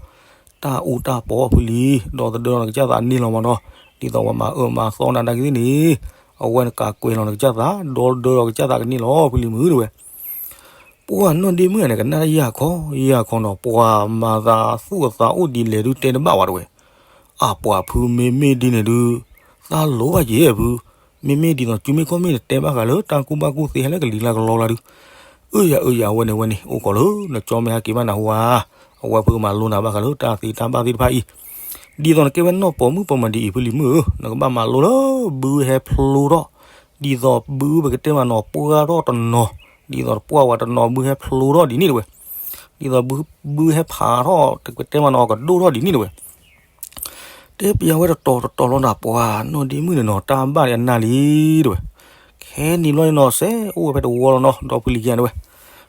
တၢ်အူတၢ်ပီၢ်ဖုလံၤ ဒီသဒၢလီၤနကစၢ်သးန့ၣ်လီၤမးနီၤ. ဒ်သိးပှၤမၤအၢမၤသီနၤနာ်က့သ့ၣ်န့ၣ် အဝဲနကးကွဲးလီၤနကစၢ်သး ဒီသဒၢလီၤကစၢ်သးကန့ၣ်လီၤဖုလံၤမုၣ်တဝဲ. ပှၢ်နီၢ်ဒ့မုၣ်န့ၣ် ကနၣ်တၢ်ယၢ်ခီယၢ်ခီနီၤ, ပှၤမၤသးသူၣ်အသးအိၣ်ဒ်လဲၣ်ဒုးတဲတဘၣ်ဝဲတဝဲ. အါ ပှၢ်ဖုမ့မ့ၢ်ဒ်န့ၣ်ဒုး သးလိၤဘၣ်က့ၤဖု, မ့မ့ၢ်ဒ်သိးစုမ့ၣ်ခီၣ်မ့ၣ်န့ၣ် တဲဘၣ်ဃးလၢတၢ်ကူၣ်ဘၣ်ကူၣ်သ့ဟဲလၢကလံၤကျါကလီကျါဒုး, အၢယၤအၢယၤ အဝဲန့ၣ်ဝဲန့ၣ် အိၣ်ခိးလၢနကၠီမ့ၢ်ဟဲက့ၤဘၣ်နၢ်ဟူဧါ, အဝဲဖုကမၤလိနၤဘၣ်ဃးလၢတၢ်သ့တၢ်ဘၣ်သ့ၣ်တဖၣ်အံၤ, ဒ်သိးနကဲဝဲနီၢ်ပိာ်မုၣ်ပိာ်မၢၤဒ်အံၤဖုလံၤမုၣ်ဧၢ, နကဘၣ်မၤလိလၢဘုဟဲဖျိထီၣ်, ဒ်သိးဘုပကတဲမးနီၤပှၢ်ထီၣ်တနီၤ, ဒ်သိးတပှၢ်ဝဲတနီၤဘုဟဲဖျိထီၣ်ဒ်န့ၣ်တဝဲ, ဒ်သိးဘုဟဲဖးထီၣ် တကတဲမးနီၤကဒိၣ်ထီၣ်ဒ်န့ၣ်တဝဲ. တဲပျးဝဲတတီၤတတီၤလီၤနၤ ပှၢ်နီၢ်ဒ့မုၣ်န့ၣ်နီၤ တၢ်ဘၣ်န့ၣ်အနၢ်လံတဝဲ. ခဲနံၤဘျီန့ၣ်နီၤ စဲးအိၣ်ဝဲဖဲတဝီလီၤနီၤ ဒီဖုလံၤခံဂၤတဝဲ.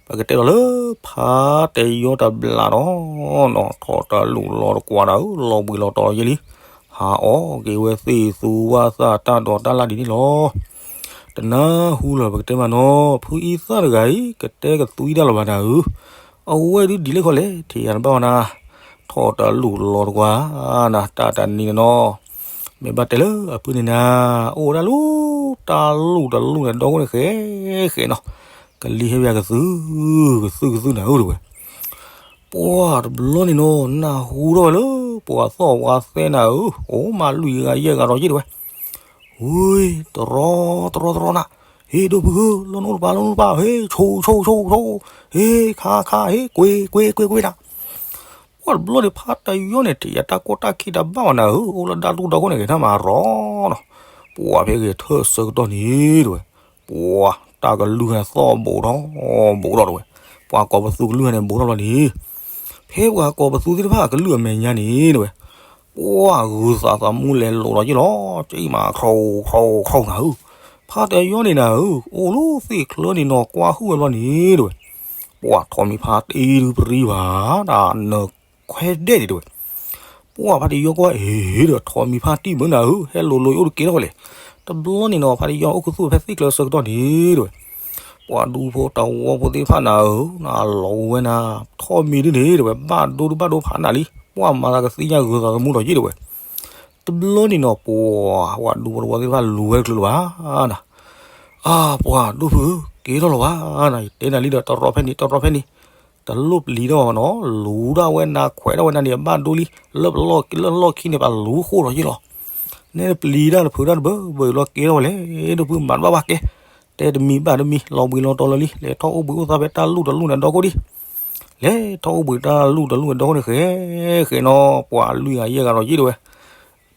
ပကတဲဒီးလၢ ဖါတယီတဘျးဒီးနီၤ ထီၣ်တၢ်လူၤလီၤတကွၢ်ဒၣ်ဧၢ လီၤဘှံးလီၤတီၤလီၤယဲလံ. ဟးအီၣ်က့ၤဝဲသ့ၣ်သူဝၣ်သၣ်တၢ်ဒိးတၢ်လၣ်ဒ်န့ၣ်လီၤ. တနၢ်ဟူလၢၤပကတဲမးနီၤ ဖုအံသၣ်တဂၤအံၤ ကတဲကသွံတၢ်လီၤဘၣ်နၤဧၢ. အဝဲဒုးဒ်လဲၣ်ခီလဲၣ် ထံၣ်ယၤတဘၣ်ဝဲနၤ. ထီၣ်တလူၢ်လီၤတကွၢ်, နတၢ်တနံၤန့ၣ်နီၤ, မ့ၢ်ဘၣ်တဲလၢအဖုန့ၣ်နၤ, အိၣ်ဝဲဒၣ်လၢ တၢ်လူၢ်တလူၢ်န့ၣ်ဒီခိၣ်န့ၣ် ဃဲဃဲနီၤ, ကလံၤဟဲဝဲကသု, ကသုကသုနၤဧၢတဝဲ, ပှၢ်တဘျီန့ၣ်နီၤ နၢ်ဟူထီၣ်ဝဲလၢ ပှၤသီၣ်ဝါသဲနၤဧၢ, အိၣ်မးလွံၢ်ဂၤယဲၢ်ဂၤဒီးယ့ၢ်တဝဲ, ဝ့ၢ် တရီတရီတရီနၤ, ဟ့ၣ်ဒိၣ်ဖုဧၢ လီၤနအိၣ်တပၤ လီၤနအိၣ်တပၤ, ဟ့ၣ် ဆိဆိဆိဆိ, ဟ့ၣ် ခါခါ ဟ့ၣ် ကွ့ကွ့ကွ့ကွ့နၤ, ပှၢ်တဘျီန့ၣ် ဖါတယီန့ၣ် ထံၣ်ယတၢ်ကီတၢ်ခံတဘၣ်ဘၣ်နၤဧၢ, အိၣ်လၢဒၣ်တူၢ်ဒီခိၣ်န့ၣ် ဂဲၤထၢၣ်မၤရီနီၤ, ပှၢ်ဖဲဂဲၤထၢၣ်ဆၢကတီၢ်န့ၣ်တဝဲ, ပှၢ်တၢ်ကလုၢ်ဟဲသီၣ်ဘူးထီၣ်ဘူးထီၣ်တဝဲ, ပှၤကိးပသူကလုၢ်ဟဲန့ၣ်ဘူးထီၣ်လီၤန့ၣ်, ဖဲပှၤကိးပသူသ့ၣ်တဖၣ်ကလုၢ်အမဲာ်ညါန့ၣ်တဝဲ, ပှၢ်ဂုၤသးသးမူလဲၤလိာ်ဒီးယ့ၢ်လီၤ, ကမၤခီခီခီနၤဧၢ, ဖါတယီန့ၣ်နၤဧၢ, အိၣ်လၢသ့ၣ်ချၢန့ၣ်နီၤ ကွၢ်ဟုၣ်ဝဲဘျီန့ၣ်တဝဲ, ပှၢ်ထီးမံၤဖါတံၢ်ဒုပရံဘၣ်, တၢ်နၢခွဲဒဲးဒံးတဝဲ, ပှၢ်ဖါတယီကွၢ်အ့ၣ်ဒီး ထီးမံၤဖါတံၢ်မုၢ်နၤဧၢ, ဟဲလိာ်လိာ်ယအိၣ်တက့ၢ်ထီၣ်ဝဲလဲၣ်, တဘျီန့ၣ်နီၤ ဖါတယီအိၣ်ခူသူၣ်ဖဲသ့ၣ်ချၢဆၢကတီၢ်န့ၣ်တဝဲ, ပှၤဒူဖိတဝီဖိသ့ၣ်တဖၣ်နၤဧၢ, နလီၤဝဲနၤ, ထီးမံၤဒုန့ၣ်တဝဲ ဘၣ်ဒိဒုဘၣ်ဒိဖးနးလံ, ပှၢ်မၤသးကသ့ၣ်ညါဂုၤသးသမူဒီးယ့ၢ်တဝဲ, တဘျီန့ၣ်နီၤ ပှၢ်ဝဲဒူဖိတဝီသ့ၣ်တဖၣ်လူၤဝဲတချုးလၢၤဘၣ်နၤ, အါ ပှၢ်ဒိၣ်ဖုဧၢ က့ၤထီၣ်လီၤဘၣ်နၤ, ယတဲနၤလံဒီး တရီဖဲန့ၣ် တရီဖဲန့ၣ်, တလိၣ်ပျံၤထီၣ်ဘၣ်နီၤ, လူၤဒၣ်ဝဲနၤ ခွဲးဒၣ်ဝဲနၤန့ၣ် အဘၣ်ဒိလံ, လၢပလီၢ်လၢလီၢ်ခံန့ၣ် ပလူၤဃိၣ်ဒီးယ့ၢ်လီၤ, နဲနပျံၤတၢ်တဖုးတၢ်တဘၢဘၢအံၤလီၤ က့ၤထီၣ်ဝဲလဲၣ်, ဒိၣ်ဖုမၤတဘၣ်ဘၣ်ကဲ, တဲတမံၤဘၣ်တမံၤ လီၤဘှံးလီၤတီၤလၢာ်လံ, လဲၤထီၣ်အိၣ်ဘှံးအိၣ်သါဖဲတၢ်လူၢ်တလူၢ်န့ၣ်ဒီခိၣ်ဒံး, လဲၤထီၣ်အိၣ်ဘှံးတၢ်လူၢ်တလူၢ်န့ၣ်ဒီခိၣ်န့ၣ် ဃဲဃဲနီၤ, ပှၢ်လွံၢ်ဂၤယဲၢ်ဂၤဒီးယ့ၢ်တဝဲ,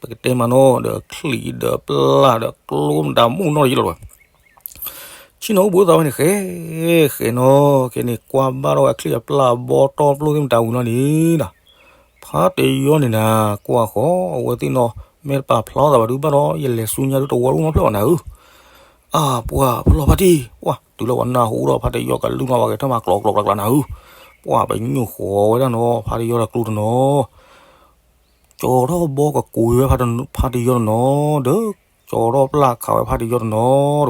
ပကတဲမးနီၤဒီးချံၣ်ဒီးပျၢ်ဒီးကျိမတၤမူနီၣ်ဒီးယ့ၢ်လီၤတဝဲ, ဆ့ၣ်နီၤအိၣ်ဘှံးအိၣ်သါဝဲန့ၣ် ဃဲဃဲနီၤ, ခဲန့ၣ် ကွၢ်ဘၣ်ထီၣ်ဝဲအချံၣ်အပျၢ်အဘီတီပျိသ့ၣ်မတၤဝံၤလီၤန့ၣ်ဒီး, ဖါတယီန့ၣ်နၤ, ကွၢ်ဃီအဝဲသ့ၣ်နီၤ, မ့ၢ်တပာ်ဖျါထီၣ်သးဘၣ်ဒုဘၣ်ဒီး ယလဲၤဆူညါဒုတဝီတအိၣ်နီတဖျၢၣ်ဘၣ်နၤဧၢ, အါ ပှၢ်ဖလီၢ်ဖါတံၢ်, ပှၢ် တုၤလၢပှၤနၢ်ဟူဒီး ဖါတယီကလုၢ်နီၤ ပှၤဂဲၤထၢၣ်မၤကျီကျီကျီကျီနၤဧၢ, ပှၢ်ပညိၣ်ဃီဝဲဒၣ်နီၤ ဖါတယီတကျိတနီၤ ကၠီထီၣ်ဘီကကိးဝဲဖါတယီတနီၤ, ဒီးကၠီထီၣ်ပျၢ်ခးဝဲဖါတယီတနီၤ,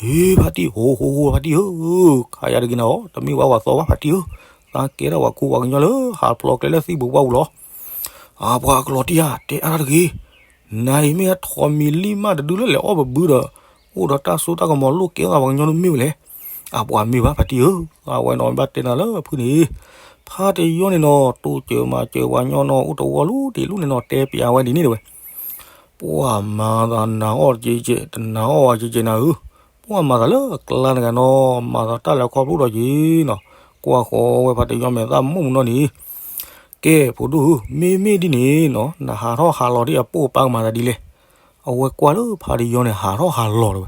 ဟ့ ဖါတံၢ် ဟိဟိဟိ ဖါတံၢ်ဧၢ, ခးယၤတဂ့ၤနၤအီၤ တမ့ၢ်ဝဲပှၤသီဘၣ်ဖါတံၢ်ဧၢ, သးကဲထီၣ်ပှၤကူပှၤကညီလၢ ဟးဖျိးကျဲလၢသံၣ်ဘိပှၢ်ပူၤလီၤ, အါ ပှၢ်ကလီၤတံၢ်ဧါ တဲအါတၢ်တဂ့ၤ, နၤအံၤမ့ၢ်အထီးမံၤလံၣ်မးတဒုလၢလဲၤအီၣ်ပဘုဒီး အိၣ်ဒီးတၢ်စိတၢ်ကမီၤလိၣ်ကဲထီၣ်ပှၤကညီတမ့ၢ်ဝဲလဲၣ်, အါ ပှၢ်မ့ၢ်ဘၣ်ဖါတံၢ်ဧၢ, အဝဲနီၤဘၣ်တဲနၤလၢဖုန့ၣ်, ဖါတယီန့ၣ်နီၤ တိစၢၤမၤစၢၤပှၤကညီနီၤ အိၣ်တဝီလၢတ့ၢ်လၢန့ၣ်နီၤ တဲပျးဝဲဒ်န့ၣ်တဝဲ, ပှၢ်မၤသးနၤအီၣ်ကဲကဲ တနၤအီၣ်ဝဲကဲကဲနၤဧၢ, ပှၢ်မၤသးလၢအကျါတဂၤနီၤ မၤသးတၢ်လဲၤခီဖျိဒီးက့ၤနီၤ, ကွၢ်ဃီဝဲဖါတယီမဲာ်သၣ်မုၢ်မုၢ်နီၢ်န့ၣ်, ကဲ ဖိဒိၣ်ဧၢ မ့မ့ၢ်ဒ်န့ၣ်နီၤ နဟးထီၣ်ဟးလီၤဒ်အပိာ်ပၢ်ကမၤသးဒ်လဲၣ်, အဝဲကွၢ်လၢဖါတယီန့ၣ် ဟးထီၣ်ဟးလီၤတဝဲ,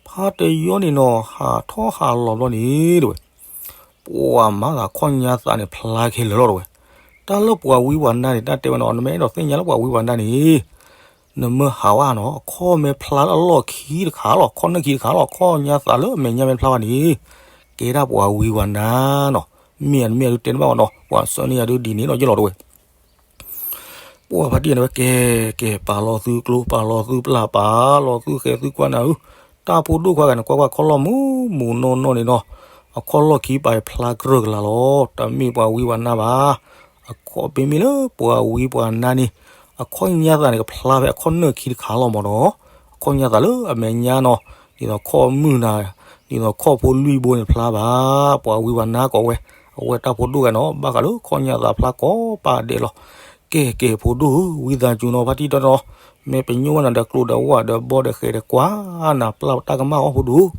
ဖါတယီန့ၣ်နီၤ ဟးထီၣ်ဟးလီၤဘျီန့ၣ်တဝဲ ပှၢ်မၤသးခီၣ်ညါသးန့ၣ် ဖျါခဲလၢာ်လီၤတဝဲ, တၢ်လၢပှၤဝံပှၤနါန့ၣ် တၢ်တဲဝဲနီၤ နမ့ၢ်အဲၣ်ဒိးသ့ၣ်ညါလၢပှၤဝံပှၤနါန့ၣ်, နမ့ၢ်ဟးဝဲနီၤ အခီၣ်မ့ၢ်ဖျါလၢအလီၢ်ခံတခါလီၤ ခီၣ်နၢၣ်ခံတခါလီၤ ခီၣ်ညါသးလၢအမဲာ်ညါမ့ၢ်ဖျါဘၣ်န့ၣ်, ကဲဒၣ်ပှၤဝံပှၤနါနီၤ, မ့ၢ်အမ့ၢ်အဒုးတဲတဘၣ်ဝဲနီၤ ပှၤဆၢန့ၢ်ယၤဒုးဒ်န့ၣ်လီၤယလီၤတဝဲ ပှၢ်ဖါတံၢ်န့ၣ်ဝဲကဲ ကဲ ပာ်လီၤသုကျိ ပာ်လီၤသုပျၢ် ပာ်လီၤသုဃဲၤသုကွၢ်နၤဧၢ, တၢ်ဖိဒိၣ်ခွါဂၤန့ၣ် ကွၢ်ကွၢ်ခီၣ်လီၢ်မူမူနီၢ်နီၢ်န့ၣ်နီၤ, အခီၣ်လီၢ်ခံပာ်ဖျါကြၢးကလာ်လီၤ တမ့ၢ်ပှၤဝံပှၤနါဘၣ်, အခီၣ်ပ့မ့ၢ်လၢပှၤဝံပှၤနါန့ၣ်, အခီၣ်ညါသးန့ၣ်ကဖျါဖဲအခီၣ်နၢၣ်ခံတခါလီၤမ့ၢ်နီၤ, အခီၣ်ညါသးလၢအမဲာ်ညါနီၤ, ဒ်သိးခီၣ်မုၢ်နၤ, ဒ်သိးခီၣ်ဖိလွံၢ်ဘိန့ၣ်ဖျါဘၣ်, ပှၤဝံပှၤနါကိးဝဲ, အဝဲတၢ်ဖိဒိၣ်ဂၤနီၤ ဘၣ်ဃးလၢခီၣ်ညါသးဖျါကိးပာ်ဒဲးလီၤ, ကဲကဲဖိဒိၣ်ဧၢ ဝံသးစူၤနီၤ ဖါတံၢ်ဒီးနီၤ, မ့ၢ်ပညိၣ်ဝဲနၤဒီးကျိဒီးဝၣ်ဒီးဘီဒီးဃဲၤဒီးကွၢ်နၤပျၢ်တၢ်ကမၣ်အီၣ်ဖိဒိၣ်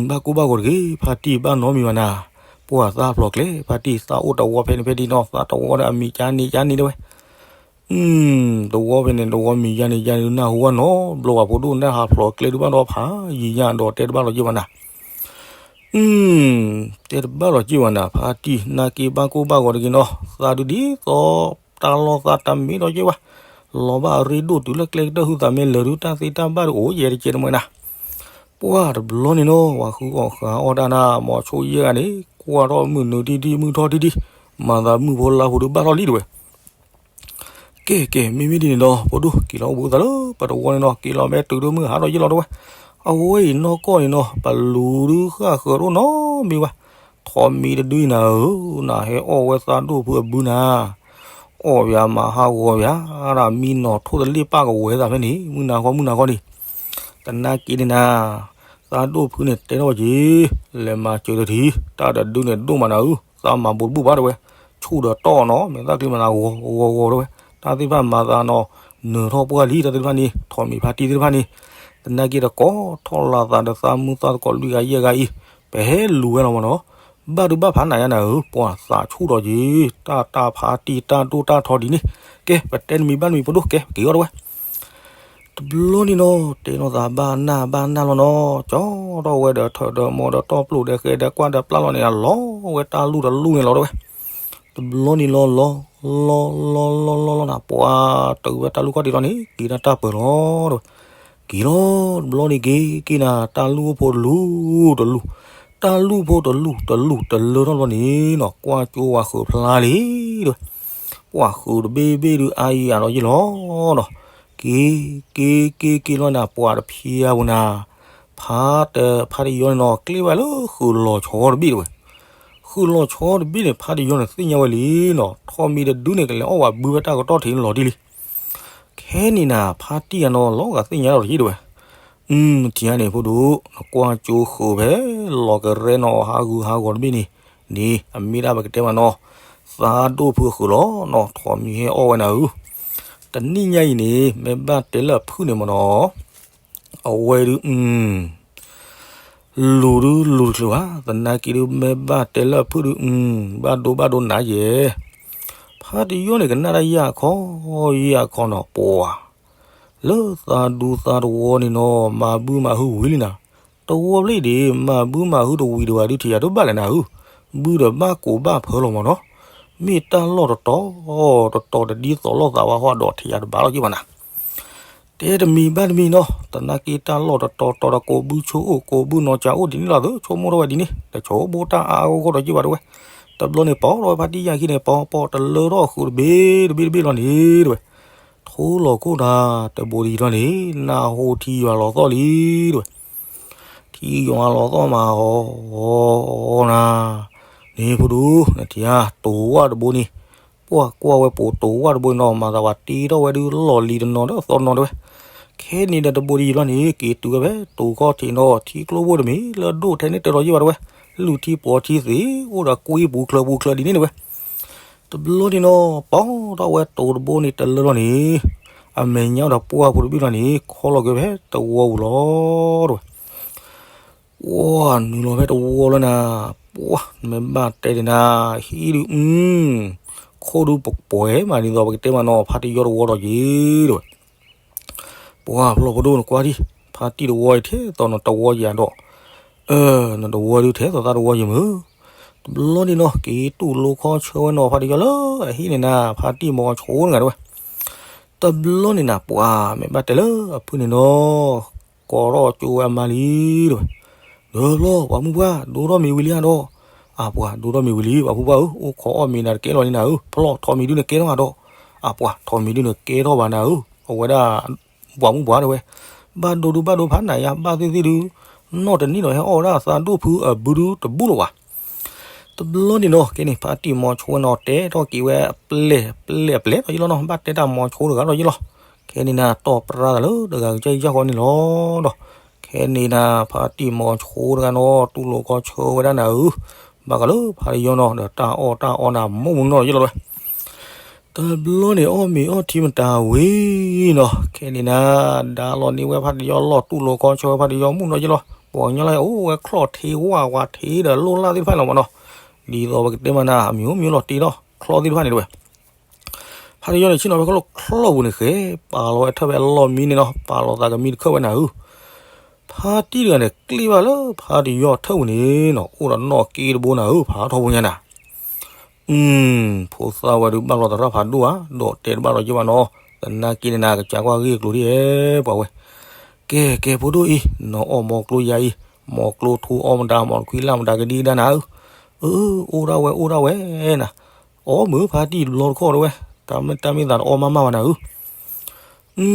ဘၣ်ကိၢ်ဘၣ်ဂီၤတဂ့ၤ ဖါတံၢ်ဘၣ်နီတမံၤဘၣ်နၤ, ပှၢ်သးဖျိးကျဲ ဖါတံၢ်သးအိၣ်တဝီဖဲန့ၣ်ဖဲဒ်နီၤ သးတဝီဒီးအမံၤကၠါန့ၣ်ကၠါန့ၣ်တဲဝဲ, တဝီဖဲန့ၣ် တဝီမံၤယါန့ၣ်ယါန့ၣ် နၢ်ဟူဝဲနီတဘျီဘၣ် ဖိဒိၣ်န့ၣ်ဟးဖျိးကျဲဒုးဘၣ်ဒီးဖးယံာ်ညါဒီးတဲတဘၣ်လီၤက့ၤဝဲနၤ တဲတဘၣ်လီၤက့ၤဝဲနၤ ဖါတံၢ် နာ်က့ဘၣ်ကိၢ်ဘၣ်ဂီၤတဂ့ၤနီၤ သးဒုးဒ်သိး တၢ်လီၢ်သးတမ့ၢ်ဒီးက့ၤဝဲ လီၤဘၣ်အရ့ဒိၣ်တုၤလၢကျဲကတၢၢ်ဟုသးမ့ၢ်လၢာ်ဒုး တၢ်သ့တၢ်ဘၣ်ဒုးအိၣ်ယဲၢ်တကဲတမံၤနၤ ပှၢ်တဘျီန့ၣ်နီၤ ပှၤဃုအီၣ်ဃာ်အီၣ်တၢ်နၤ မ်ဆိယဲၢ်ဂၤန့ၣ် ကွၢ်ထီၣ်မုၢ်နုာ်ထံထံ မုၢ်ထီၣ်ထံထံ မၤသးမုၢ်ဖိလါဖိဒုးဘၣ်ထီၣ်လံတဝဲ ကဲကဲ မ့မ့ၢ်ဒ်န့ၣ်ဒီး ဖိဒိၣ် က့ၤလီၤအိၣ်ဘှံးအိၣ်သါလၢပတဝီန့ၣ်နီၤ က့ၤလီၤမ့ၢ်တုၤဒိၣ်မုၢ်ဟါထီၣ်ယ့ၢ်လီၤတဝဲ အဝဲအံၤနီၢ်ကီၢ်န့ၣ်နီၤ ပလူၤဒုးဃၣ်ဃၢၤတအိၣ်နီတမံၤဘၣ် ထိးမံၤတဒုအံၤနၤဧၢ, နဟဲအီၣ်ဝဲသးဒိၣ်ဖုအဘုနၤ, အီၣ်ယၤမၤဟးဂီၤယၤ, ဒ်မံနီၤထိၣ်တလ့ၣ်ပၢ်ကဝဲၤသးဖဲန့ၣ် မုၢ်နၤဃီမုၢ်နၤဃီန့ၣ်, သနာ်က့န့ၣ်နၤ, သးဒိၣ်ဖုန့ၣ်တဲထီၣ်က့ၤ, လဲၤမၤစၢၤတထံၣ်, တၢ်တဒုန့ၣ်ဒိၣ်မးနၤဧၢ, သးမၤဘိးတဘူၣ်ဘၣ်တဲဝဲ, ဆူၣ်ဒီးတီၢ်နီၤ, မ့ၢ်သးကျံမၤသးဂီၤဂီၤဂီၤတဲဝဲ, တၢ်သ့ၣ်တဖၣ်မၤသးနီၤ, နၢၤထီၣ်ပှၢ်လံ တၢ်သ့ၣ်တဖၣ်န့ၣ်, ထိးမံၤဖါတံၢ်သ့ၣ်တဖၣ်န့ၣ်, သနာ်က့တကိးထီၣ်လၢသးဒီးသးမုၢ်သးသကိးလွံၢ်ဂၤယဲၢ်ဂၤအံၤ, ပဟဲလူၤဝဲလီၤမးနီၤ, ဘၣ်ဒုးဘၣ်ဖးနၤယါနၤဧၢ, ပှၤသးဆူၣ်ဒီးက့ၤ, တၢ်တၢ်ဖါတံၢ်တၢ်ဒိၣ်တၢ်ထီဒ်န့ၣ်, ကဲ ပတဲတမံၤဘၣ်တမံၤဖိဒိၣ် ကဲ ပက့ၤအီၤတဲဝဲ တဘျီန့ၣ်နီၤ တဲနီၤသးဘၣ်နၢ်ဘၣ်နၢ်လီၤနီၤ, ကၠီထီၣ်ဝဲဒီးထၢၣ်ဒီးမိၢ်ဒီးတီၢ်ပျိၢ်ဒီးဃဲဒီးကွၢ်ဒီးပျၢ်လီၤန့ၣ် အလီၤဝဲတၢ်လူၢ်တလူၢ်န့ၣ်လီၤတဲဝဲ. တဘျီန့ၣ်လီၤလီၤ လီၤလီၤလီၤလီၤလီၤနၤ ပှၤတုၤဝဲတၢ်လူၢ်ခီၣ်ထံးလီၤန့ၣ် က့ၤတၢ်တၢ်ပၢၢ်လီၤတဲဝဲ. က့ၤလီၤ တဘျီန့ၣ်က့ၤက့ၤနၤ တၢ်လူၢ်အိၣ်ဖိတလူၢ်တလူၢ်, တၢ်လူၢ်ဖိတလူၢ်တလူၢ်တလၢထီၣ်တဘျီန့ၣ်နီၤ ကွၢ်ကၠိဝဲဃုာ်ဖျါလံတဲဝဲ. ပှၤဃုာ်တဘ့ၣ်ဘ့ၣ်ဒုးအါယံၤအါဒီးယ့ၢ်လီၤနီၤ. က့ၤ က့ၤ က့ၤ က့ၤလီၤနၤ ပှၤတဖံးအါပူၤနၤ, ဖါတ ဖါတယီန့ၣ်နီၤ ကျ့ၣ်ဝဲလၢဃုာ်လီၤဆီတဘ့ၣ်တဲဝဲ. ဃုာ်လီၤဆီတဘ့ၣ်န့ၣ် ဖါတယီန့ၣ်သ့ၣ်ညါဝဲလံနီၤ, ထိးမံၤတဒုန့ၣ် ကလဲၤအီၣ်ဝဲဘုဖဲတၢ်ကတီၢ်ထံးန့ၣ်လီၤတံၢ်လံ. ခဲန့ၣ်နၤ ဖါတံၢ်အနီၤ လီၤဂာ်သ့ၣ်ညါဒီးတယ့ၢ်တဲဝဲ. အု ထံၣ်ဧါန့ၣ်ဖိဒိၣ် နကွၢ်ကၠိဃုာ်ဖဲ လီၤကရဲနီၤ ဟးဂူာ်ဟးဂီၤတဘ့ၣ်န့ၣ်, န့ၣ် အမ့ၢ်ဒၣ်ပကတဲမးနီၤ, သးဒိၣ်ဖုအဃုာ်လီၤနီၤ, ထိးမံၤဟဲအီၣ်ဝဲနၤဧၢ. တနံၣ်ညါအံၤန့ၣ် မ့ၢ်ဘၣ်တဲလၢအဖုၣ်န့ၣ်မးနီၤ အဝဲဒုး အု လူၤဒုးလူၤတချုးဘၣ်, သနာ်က့ဒုး မ့ၢ်ဘၣ်တဲလၢအဖုၣ်ဒုး အု ဘၣ်ဒိဘၣ်ဒိနၤယဲၢ်. ဖါတယီန့ၣ် ကနၣ်တၢ်ယၢ်ခီ ယၢ်ခီနီၤ ပှၤ လၢသးဒူသးတဝီန့ၣ်နီၤ မၤဘုမၤဟုဝံၤလံနၤ. တဝီဘျီဒံး မၤဘုမၤဟုတဝံၤတဝၤဒုးထံၣ်ယၤတဘၣ်လဲၣ်နၤဧၢ, ဘုဒီးဘၣ်ကိးဘၣ်ဖၢလီၤမးနီၤ. မ့ၢ်တၢ်လီၢ်တတီၤ တတီၤတဒ်သိးလိာ်သးဝဲဟီဒီးထံၣ်ယၤတဘၣ်လီၤက့ၤဘၣ်နၤ. တဲတမံၤဘၣ်တမံၤနီၤ, သနာ်က့တၢ်လီၢ်တတီၤတီၤဒီးကိးဘုဆိအိၣ် ကိးဘုနီၢ်ကၠးအိၣ်ဒ်န့ၣ်လီၤသု ဆိကမိၣ်ထီၣ်ဝဲဒ်န့ၣ် တဆိကမိၣ်တၢ်အါအါဂီၢ်ဂီၢ်ဒီးက့ၤဘၣ်တဲဝဲ. တဘျီန့ၣ် ပိာ်ထီၣ်ဝဲဖါတံၢ်ယၢ်ခံန့ၣ် ပိာ်ပိာ်တလၢထီၣ်ဃုာ်တဘ့ၣ်တဘ့ၣ်တဘ့ၣ်လီၤန့ၣ်တဲဝဲ. ထိလီၤခိၣ်တၢ်တဘိဒံးလီၤန့ၣ် နၢ်ဟူထံယွၤလီၤသီၣ်လံတဲဝဲ. ထံယွၤလီၤသီၣ်မးဟီနၤ, န့ၣ်ဖိဒိၣ် နထံၣ်ဧါ တိၤဝၣ်တဘိန့ၣ်, ပှၢ်ကွၢ်ဝဲပိာ်တိၤဝၣ်တဘိန့ၣ်နီၤ မၤသးဝဲတ့ထီၣ်ဝဲဒုးလီၢ်လံၤတနီၤဒီးသီတနီၤတဲဝဲ. ခဲန့ၣ်ဒီးတဘိဒံးလီၤန့ၣ် က့ၤတုၤဝဲဖဲတိၤခီၣ်ထံးနီၤ ထံကျိဖိတမ့ၢ်လၢဒိၣ်ထဲန့ၣ်တၢ်ဒီးယ့ၢ်ဘၣ်တဲဝဲ, လူၢ်ထံပှီၤထံသ့ၣ် အိၣ်ဒီးကွံပူၤချၢပူၤချၢဒ်န့ၣ်တဲဝဲ. တဘျီန့ၣ်နီၤ ပိာ်ထီၣ်ဝဲတိၤတဘိန့ၣ်တလၢလီၤန့ၣ်, အမဲာ်ညါဒီးပှၢ်ဖိတဘ့ၣ်လီၤန့ၣ် ခီလီၤက့ၤဖဲတဝီပူၤလီၤတဲဝဲ. ပှၢ်နုာ်လီၤဖဲတဝီလီၤနၤ, ပှၢ်နမ့ၢ်ဘၣ်တဲဒၣ်နၤ, ဟံၣ်ဒုး အု ခိၣ်ဒုးပှဲၤမးဒ်သိးပကတဲမးနီၤ ဖါတယီတဝီဒီးက့ၤတဲဝဲ. ပှၢ်ဖျီၣ်ဖိဒိၣ်နကွၢ်ထံၣ်, ဖါတံၢ်တဝီအံၤထဲသိးနတဝီယၤဒီး, အၢ နတဝီဒုးထဲသိးသးတဝီယၤမုၢ်. တဘျီန့ၣ်နီၤ က့ၤတူၢ်လိာ်ခီဆၢဝဲနီၤ ဖါတယီလၢအဟံၣ်န့ၣ်နၤ ဖါတံၢ်မီၤဆိတဂၤတဲဝဲ. တဘျီန့ၣ်နၤ ပှၢ်မ့ၢ်ဘၣ်တဲလၢအဖုၣ်န့ၣ်နီၤ ကိးထီၣ်ကၠိဝဲအမါလံတဲဝဲ. ဒီးဖျီၣ် ပှၤမုၣ်ပှၢ် ဒိၣ်ထီၣ်မ့ၤဝံၤလံဧါဒီး, အပှၤဒိၣ်ထီၣ်မ့ၤဝံၤလံ ပှၤဖုပှၢ်ဧၢ, အိၣ်ခိးအီၣ်မ့ၤနၤတကဲလီၤန့ၣ်နၤဧၢ, ဖျီၣ်ထိးမံၤဒုန့ၣ်ကဲထီၣ်ဧါဒီး, အပှၤထိးမံၤဒုန့ၣ်ကဲထီၣ်ဘၣ်နၤဧၢ, အဝဲဒၣ် ပှၤမုၣ်ပှၢ်တဲဝဲ, ဘၣ်ဒိဒုဘၣ်ဒိဖးနၤယါ ဘၣ်သ့ၣ်သ့ၣ်ဒု, နီၢ်တနံၣ်ဒီးဟဲအီၣ်ဝဲဒၣ်သးဒိၣ်ဖုအဘုဒုတဘူၣ်လၢၤဘၣ်. တဘျီန့ၣ်နီၤ ကဲန့ၣ် ဖါတံၢ်မီၤဆိဝဲနီၤ တဲထီၣ်က့ၤဝဲအပျဲၢ် ပျဲၢ်အပျဲၢ်ဒီးယ့ၢ်လီၤနီၤ, ဘၣ်တဲတၢ်မီၤဆိတဂၤဒီးယ့ၢ်လီၤ. ခဲန့ၣ်နၤ တီၢ်ပြၢတၢ်လၢတဂၤကစၢ်ယၢ်ဃီန့ၣ်လီၤဒီး, ခဲန့ၣ်နၤ ဖါတံၢ်မီၤဆိတဂၤနီၤ တူၢ်လိာ်ခီဆၢဝဲဒၣ်နၤဧၢ, ဘၣ်ဃးလၢဖါတယီနီၤ ဒီးတၢ်အီၣ်တၢ်အီနၤ မိၢ်မုၢ်နီၤယ့ၢ်လီၤဝဲ. တဘျီန့ၣ် အီၣ်မ့ၤအီၣ်ထံမတၤဝံၤနီၤ ခဲန့ၣ်နၤ ဒါလီၤန့ၢ်ဝဲဖါတယီလီၢ် တူၢ်လိာ်ခီဆၢဝဲဖါတယီမုၣ်နီၤယ့ၢ်လီၤ. ပှၤကညီလၢအိၣ်ဝဲချီၣ်ထံဝၣ်ဝါထံဒီးလိၢ်လၢ်သ့ၣ်တဖၣ်လီၤမးနီၤ, ဒ်သိးပကတဲမးနၤ အမံၤမံၤလီၤတ့ထီၣ်ချီၣ်သ့ၣ်တဖၣ်န့ၣ်တဲဝဲ. ဖါတယီန့ၣ် ဆ့ၣ်နီၤဖဲခီၣ်လီၢ်ချီၣ်ပူၤန့ၣ်ဃဲ, ပာ်လီၤဝဲထၢၣ်ဖဲအလီၢ်မံန့ၣ်နီၤ, ပာ်လီၤသးကမံတခၢၣ်ဝဲနၤဧၢ. ဖါတံၢ်တဂၤန့ၣ် ကျ့ၣ်ဘၣ်လၢဖါတယီထၢၣ်ပူၤန့ၣ်နီၤ အိၣ်ဒီးနီၣ်က့တဘိနၤဧၢ, ဖးထီၣ်ဖိညါနၤ. အု ဖိသၣ်ဝဲဒုးဘၣ်လီၤသရၣ်ဖးဒိၣ်ဧါ, ဒီးတဲတဘၣ်ဒီးယ့ၢ်ဘၣ်နီၤ, သနာ်က့န့ၣ်နၤ ကစၢ်ကွၢ်ဂ့ၢ်ကျိၤဒ်အဲၣ်ပှၤဝဲ. ကဲ ကဲ ဖိဒိၣ်အံၤ နီၢ်အီၣ်မီၤကျိယၤအံၤ, မီၤကျိထူအီၣ်မတၤ မီၤတခွံလၢ်မတၤကဒံကဒါနၤဧၢ. အၢ အိၣ်ဒၣ်ဝဲ အိၣ်ဒၣ်ဝဲနၤ. အီၣ်မုၢ်ဖါတံၢ်တဘျီတခီၣ်တဲဝဲ, တၢ်မ့ၢ်တၢ်မ့ၢ်သးတအီၣ်မးမးဘၣ်နၤဧၢ. အု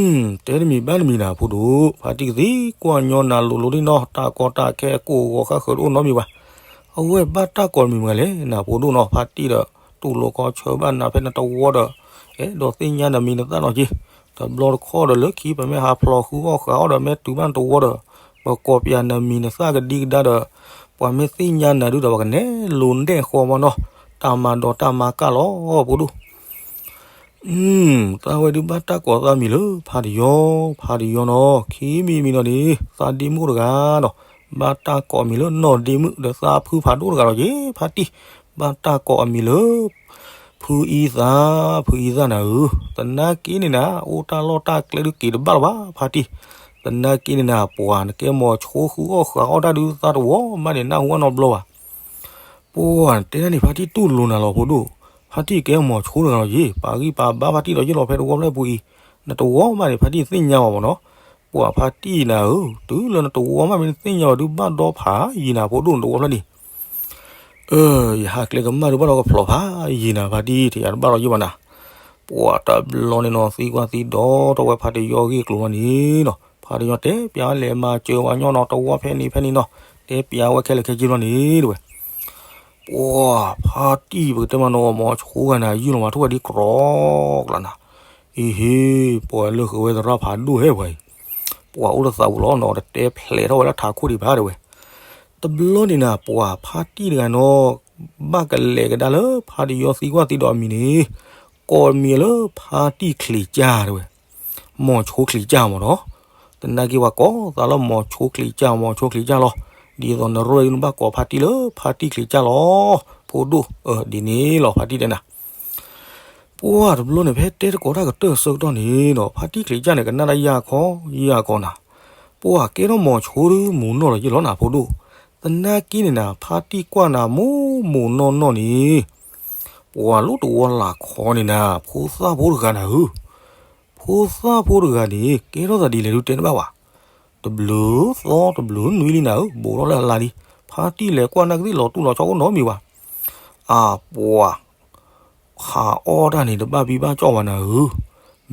တဲတမံၤဘၣ်တမံၤနၤဖိဒိၣ်, ဖါတံၢ်ကသံကွၢ်ညီနၤလိၤလိၤဒ်နီၤ, တၢ်ကီတၢ်ခဲအကိၢ်အဂီၤဃၣ်ဃၢၤတအိၣ်နီတမံၤဘၣ်. အဝဲဘၣ်တၢ်ကိးမံၤမနုၤလဲၣ် နၤဖိဒိၣ်နီၤ ဖါတံၢ်ဒီး တူၢ်လိာ်ကီဆၢဘၣ်နၤဖဲနတဝီဒီး အဲၣ်ဒိးသ့ၣ်ညါနမံၤနသၣ်နီၤက့ၤ, တဘျီတခီၣ်ဒီးလၢခံ ပမ့ၢ်ဟးဖျိးဃုအီၣ်ဃုအီၣ်ဒီး မ့ၢ်တုၤဘၣ်နတဝီဒီး ပကိးပၠးနမံၤနသၣ်ကဒံကဒါဒီး ပှၤမ့ၢ်သ့ၣ်ညါနၤဒုဒီး ပှၤကနဲလိၤဒဲၣ်ဃီမနီၤ, တၢ်မၤဒီးတၢ်မၤကၢ်လီၤ ဖိဒိၣ် သးဝဲဒုးဘၣ်တၢ်ကိးသးမံၤလၢ ဖါတယီ, ဖါတယီနီၤ ခံမံၤမံၤနီၤန့ၣ် သးဒ့မုၣ်တဂၤနီၤ, ဘၣ်တၢ်ကိးအမံၤလၢနီၢ်ဒ့မုၣ်ဒီးသးဖုဖးဒိၣ်တဂၤလီၤက့ၤ ဖါတံၢ်, ဘၣ်တၢ်ကိးအမံၤလၢ ဖုအံသၣ်, ဖုအံသၣ်နၤဧၢ, သနာ်က့န့ၣ်နၤ အိၣ်တၢ်လီၢ်တၢ်ကျဲဒုးက့ၤတဘၣ်လၢၤဘၣ် ဖါတံၢ်, သနာ်က့န့ၣ်နၤ ပှၤနကဲမိၤဆိဃုအီၣ်ဃုအီၣ်တၢ်ဒုးသးတဝီမးန့ၣ် နၢ်ဟူအနီတဘျီဘၣ် ပှၤတဲဒၣ်န့ၣ် ဖါတံၢ်တူၢ်လိာ်နၤလီၤ ဖိဒိၣ်, ဖါတံၢ်ကဲမိၤဆိတဂၤလီၤယ့ၤ, ပာ်ဂံၢ်ပာ်ဘါဖါတံၢ်လီၤယ့ၤလီၤ ဖဲတဝီဖျၢၣ်ပူၤအံၤ, နတဝီမးန့ၣ် ဖါတံၢ်သ့ၣ်ညါဘၣ်မနီၤ, ပှၤဖါတံၢ်နၤဧၢ, တုၤလၢနတဝီမးမ့ၢ်တသ့ၣ်ညါဘၣ်ဒုး ဘၣ်ဒီဖးယံၤနၤ ဖိဒိၣ်နတဝီဖျၢၣ်န့ၣ် အၢ ယဟးကျဲကမၣ်ဒုးဘၣ်ဒီးကဖျိးဖးယံၤနၤ ဖါတံၢ် တယၤတဘၣ်လီၤယ့ၤဘၣ်နၤ, ပှၤတဘျီန့ၣ်နီၤ သံကွၢ်သံဒိးထီၣ်ဝဲဖါတယီဂ့ၢ်ကျိၤလီၤန့ၣ်နီၤ, ဖါတယီတဲပၠးဝဲလဲၤမၤစၢၤဝဲညီနီၤ တဝီဖဲန့ၣ်ဖဲန့ၣ်နီၤ, တဲပၠးဝဲခဲလၢာ်ခဲဆ့လီၤန့ၣ် တဲဝဲ ပှၤဖါတံၢ်ပကတဲမးနီၤ မိၤဆိဂၤန့ၣ် ယုၢ်လီၤမၤထူၣ်ဝဲဒ်ကြီကျါနၤ, အံၤဟ့ၣ် ပှၤလၢဃုာ်ဝဲသရၣ်ဖးဒိၣ်ဟဲပှၤအံၤ, ပှၤအိၣ်လၢသးပူၤလီၤနီၤ တတဲဖျဲးထီၣ်ဝဲလၢထးခိၣ်ဒံးဘၣ်တဲဝဲ, တဘျီန့ၣ်နၤ ပှၤဖါတံၢ်တဂၤနီၤ ဘၣ်ကလဲၤကဒါလၢဖါတယီသံကွၢ်သံဒိးအမံၤန့ၣ်, ကိးမံၤလၢဖါတံၢ်ချံးကၢ်တဲဝဲ မိၤဆိချံးကၢ်မနီၤ, သနာ်က့ပှၤကိးသးလၢမိၤဆိချံးကၢ် မိၤဆိချံးကၢ်လီၤ, ဒ်သိးနရၢၢ်အံၤနဘၣ်ကိးဖါတံၢ်လၢဖါတံၢ်ချံးကၢ်လီၤ, ဖိဒိၣ်, ဒ်န့ၣ်လီၤ ဖါတံၢ်တဲနၤ ပှၤတဘျီန့ၣ် ဖဲတဲတကိးတၢ်ကတၢၢ်အဆၢကတီၢ်န့ၣ်ဒီး ဖါတံၢ်ချံးကၢ်န့ၣ် ကနၣ်တၢ်ယၢ်ခီယၢ်ခီနၤ, ပှၤကဲထီၣ်မိၤဆိဒုးမူးနီၢ်လီၤယ့ၤလီၤနၤ ဖိဒိၣ်, သနာ်က့န့ၣ်နၤ ဖါတံၢ်ကွၢ်နၤမူးမူးနီၢ်နီၢ်န့ၣ် ပှၤလၢတဝီလၢ်ခီန့ၣ်နၤ ဖိသၣ်ဖိတဂၤနၤဧၢ, ဖိသၣ်ဖိတဂၤန့ၣ် ကဲထီၣ်သးဒ်လဲၣ်ဒုးတဲတဘၣ်ဘၣ်, တဘျုးသီတဘျုးနွံလံနၤဧၢ, ဘူးထီၣ်လၢအလါလံ, ဖါတံၢ်လဲၤကွၢ်နာ်ကသ့ၣ်လီၤတူၢ်လီၤဆီအိၣ်နီတမံၤဘၣ်, အပှၤ ဟးအီၣ်တၢ်န့ၣ် တဘၣ်ဘံၣ်ဘၣ်ကၠီၣ်ဘၣ်နၤဧၢ,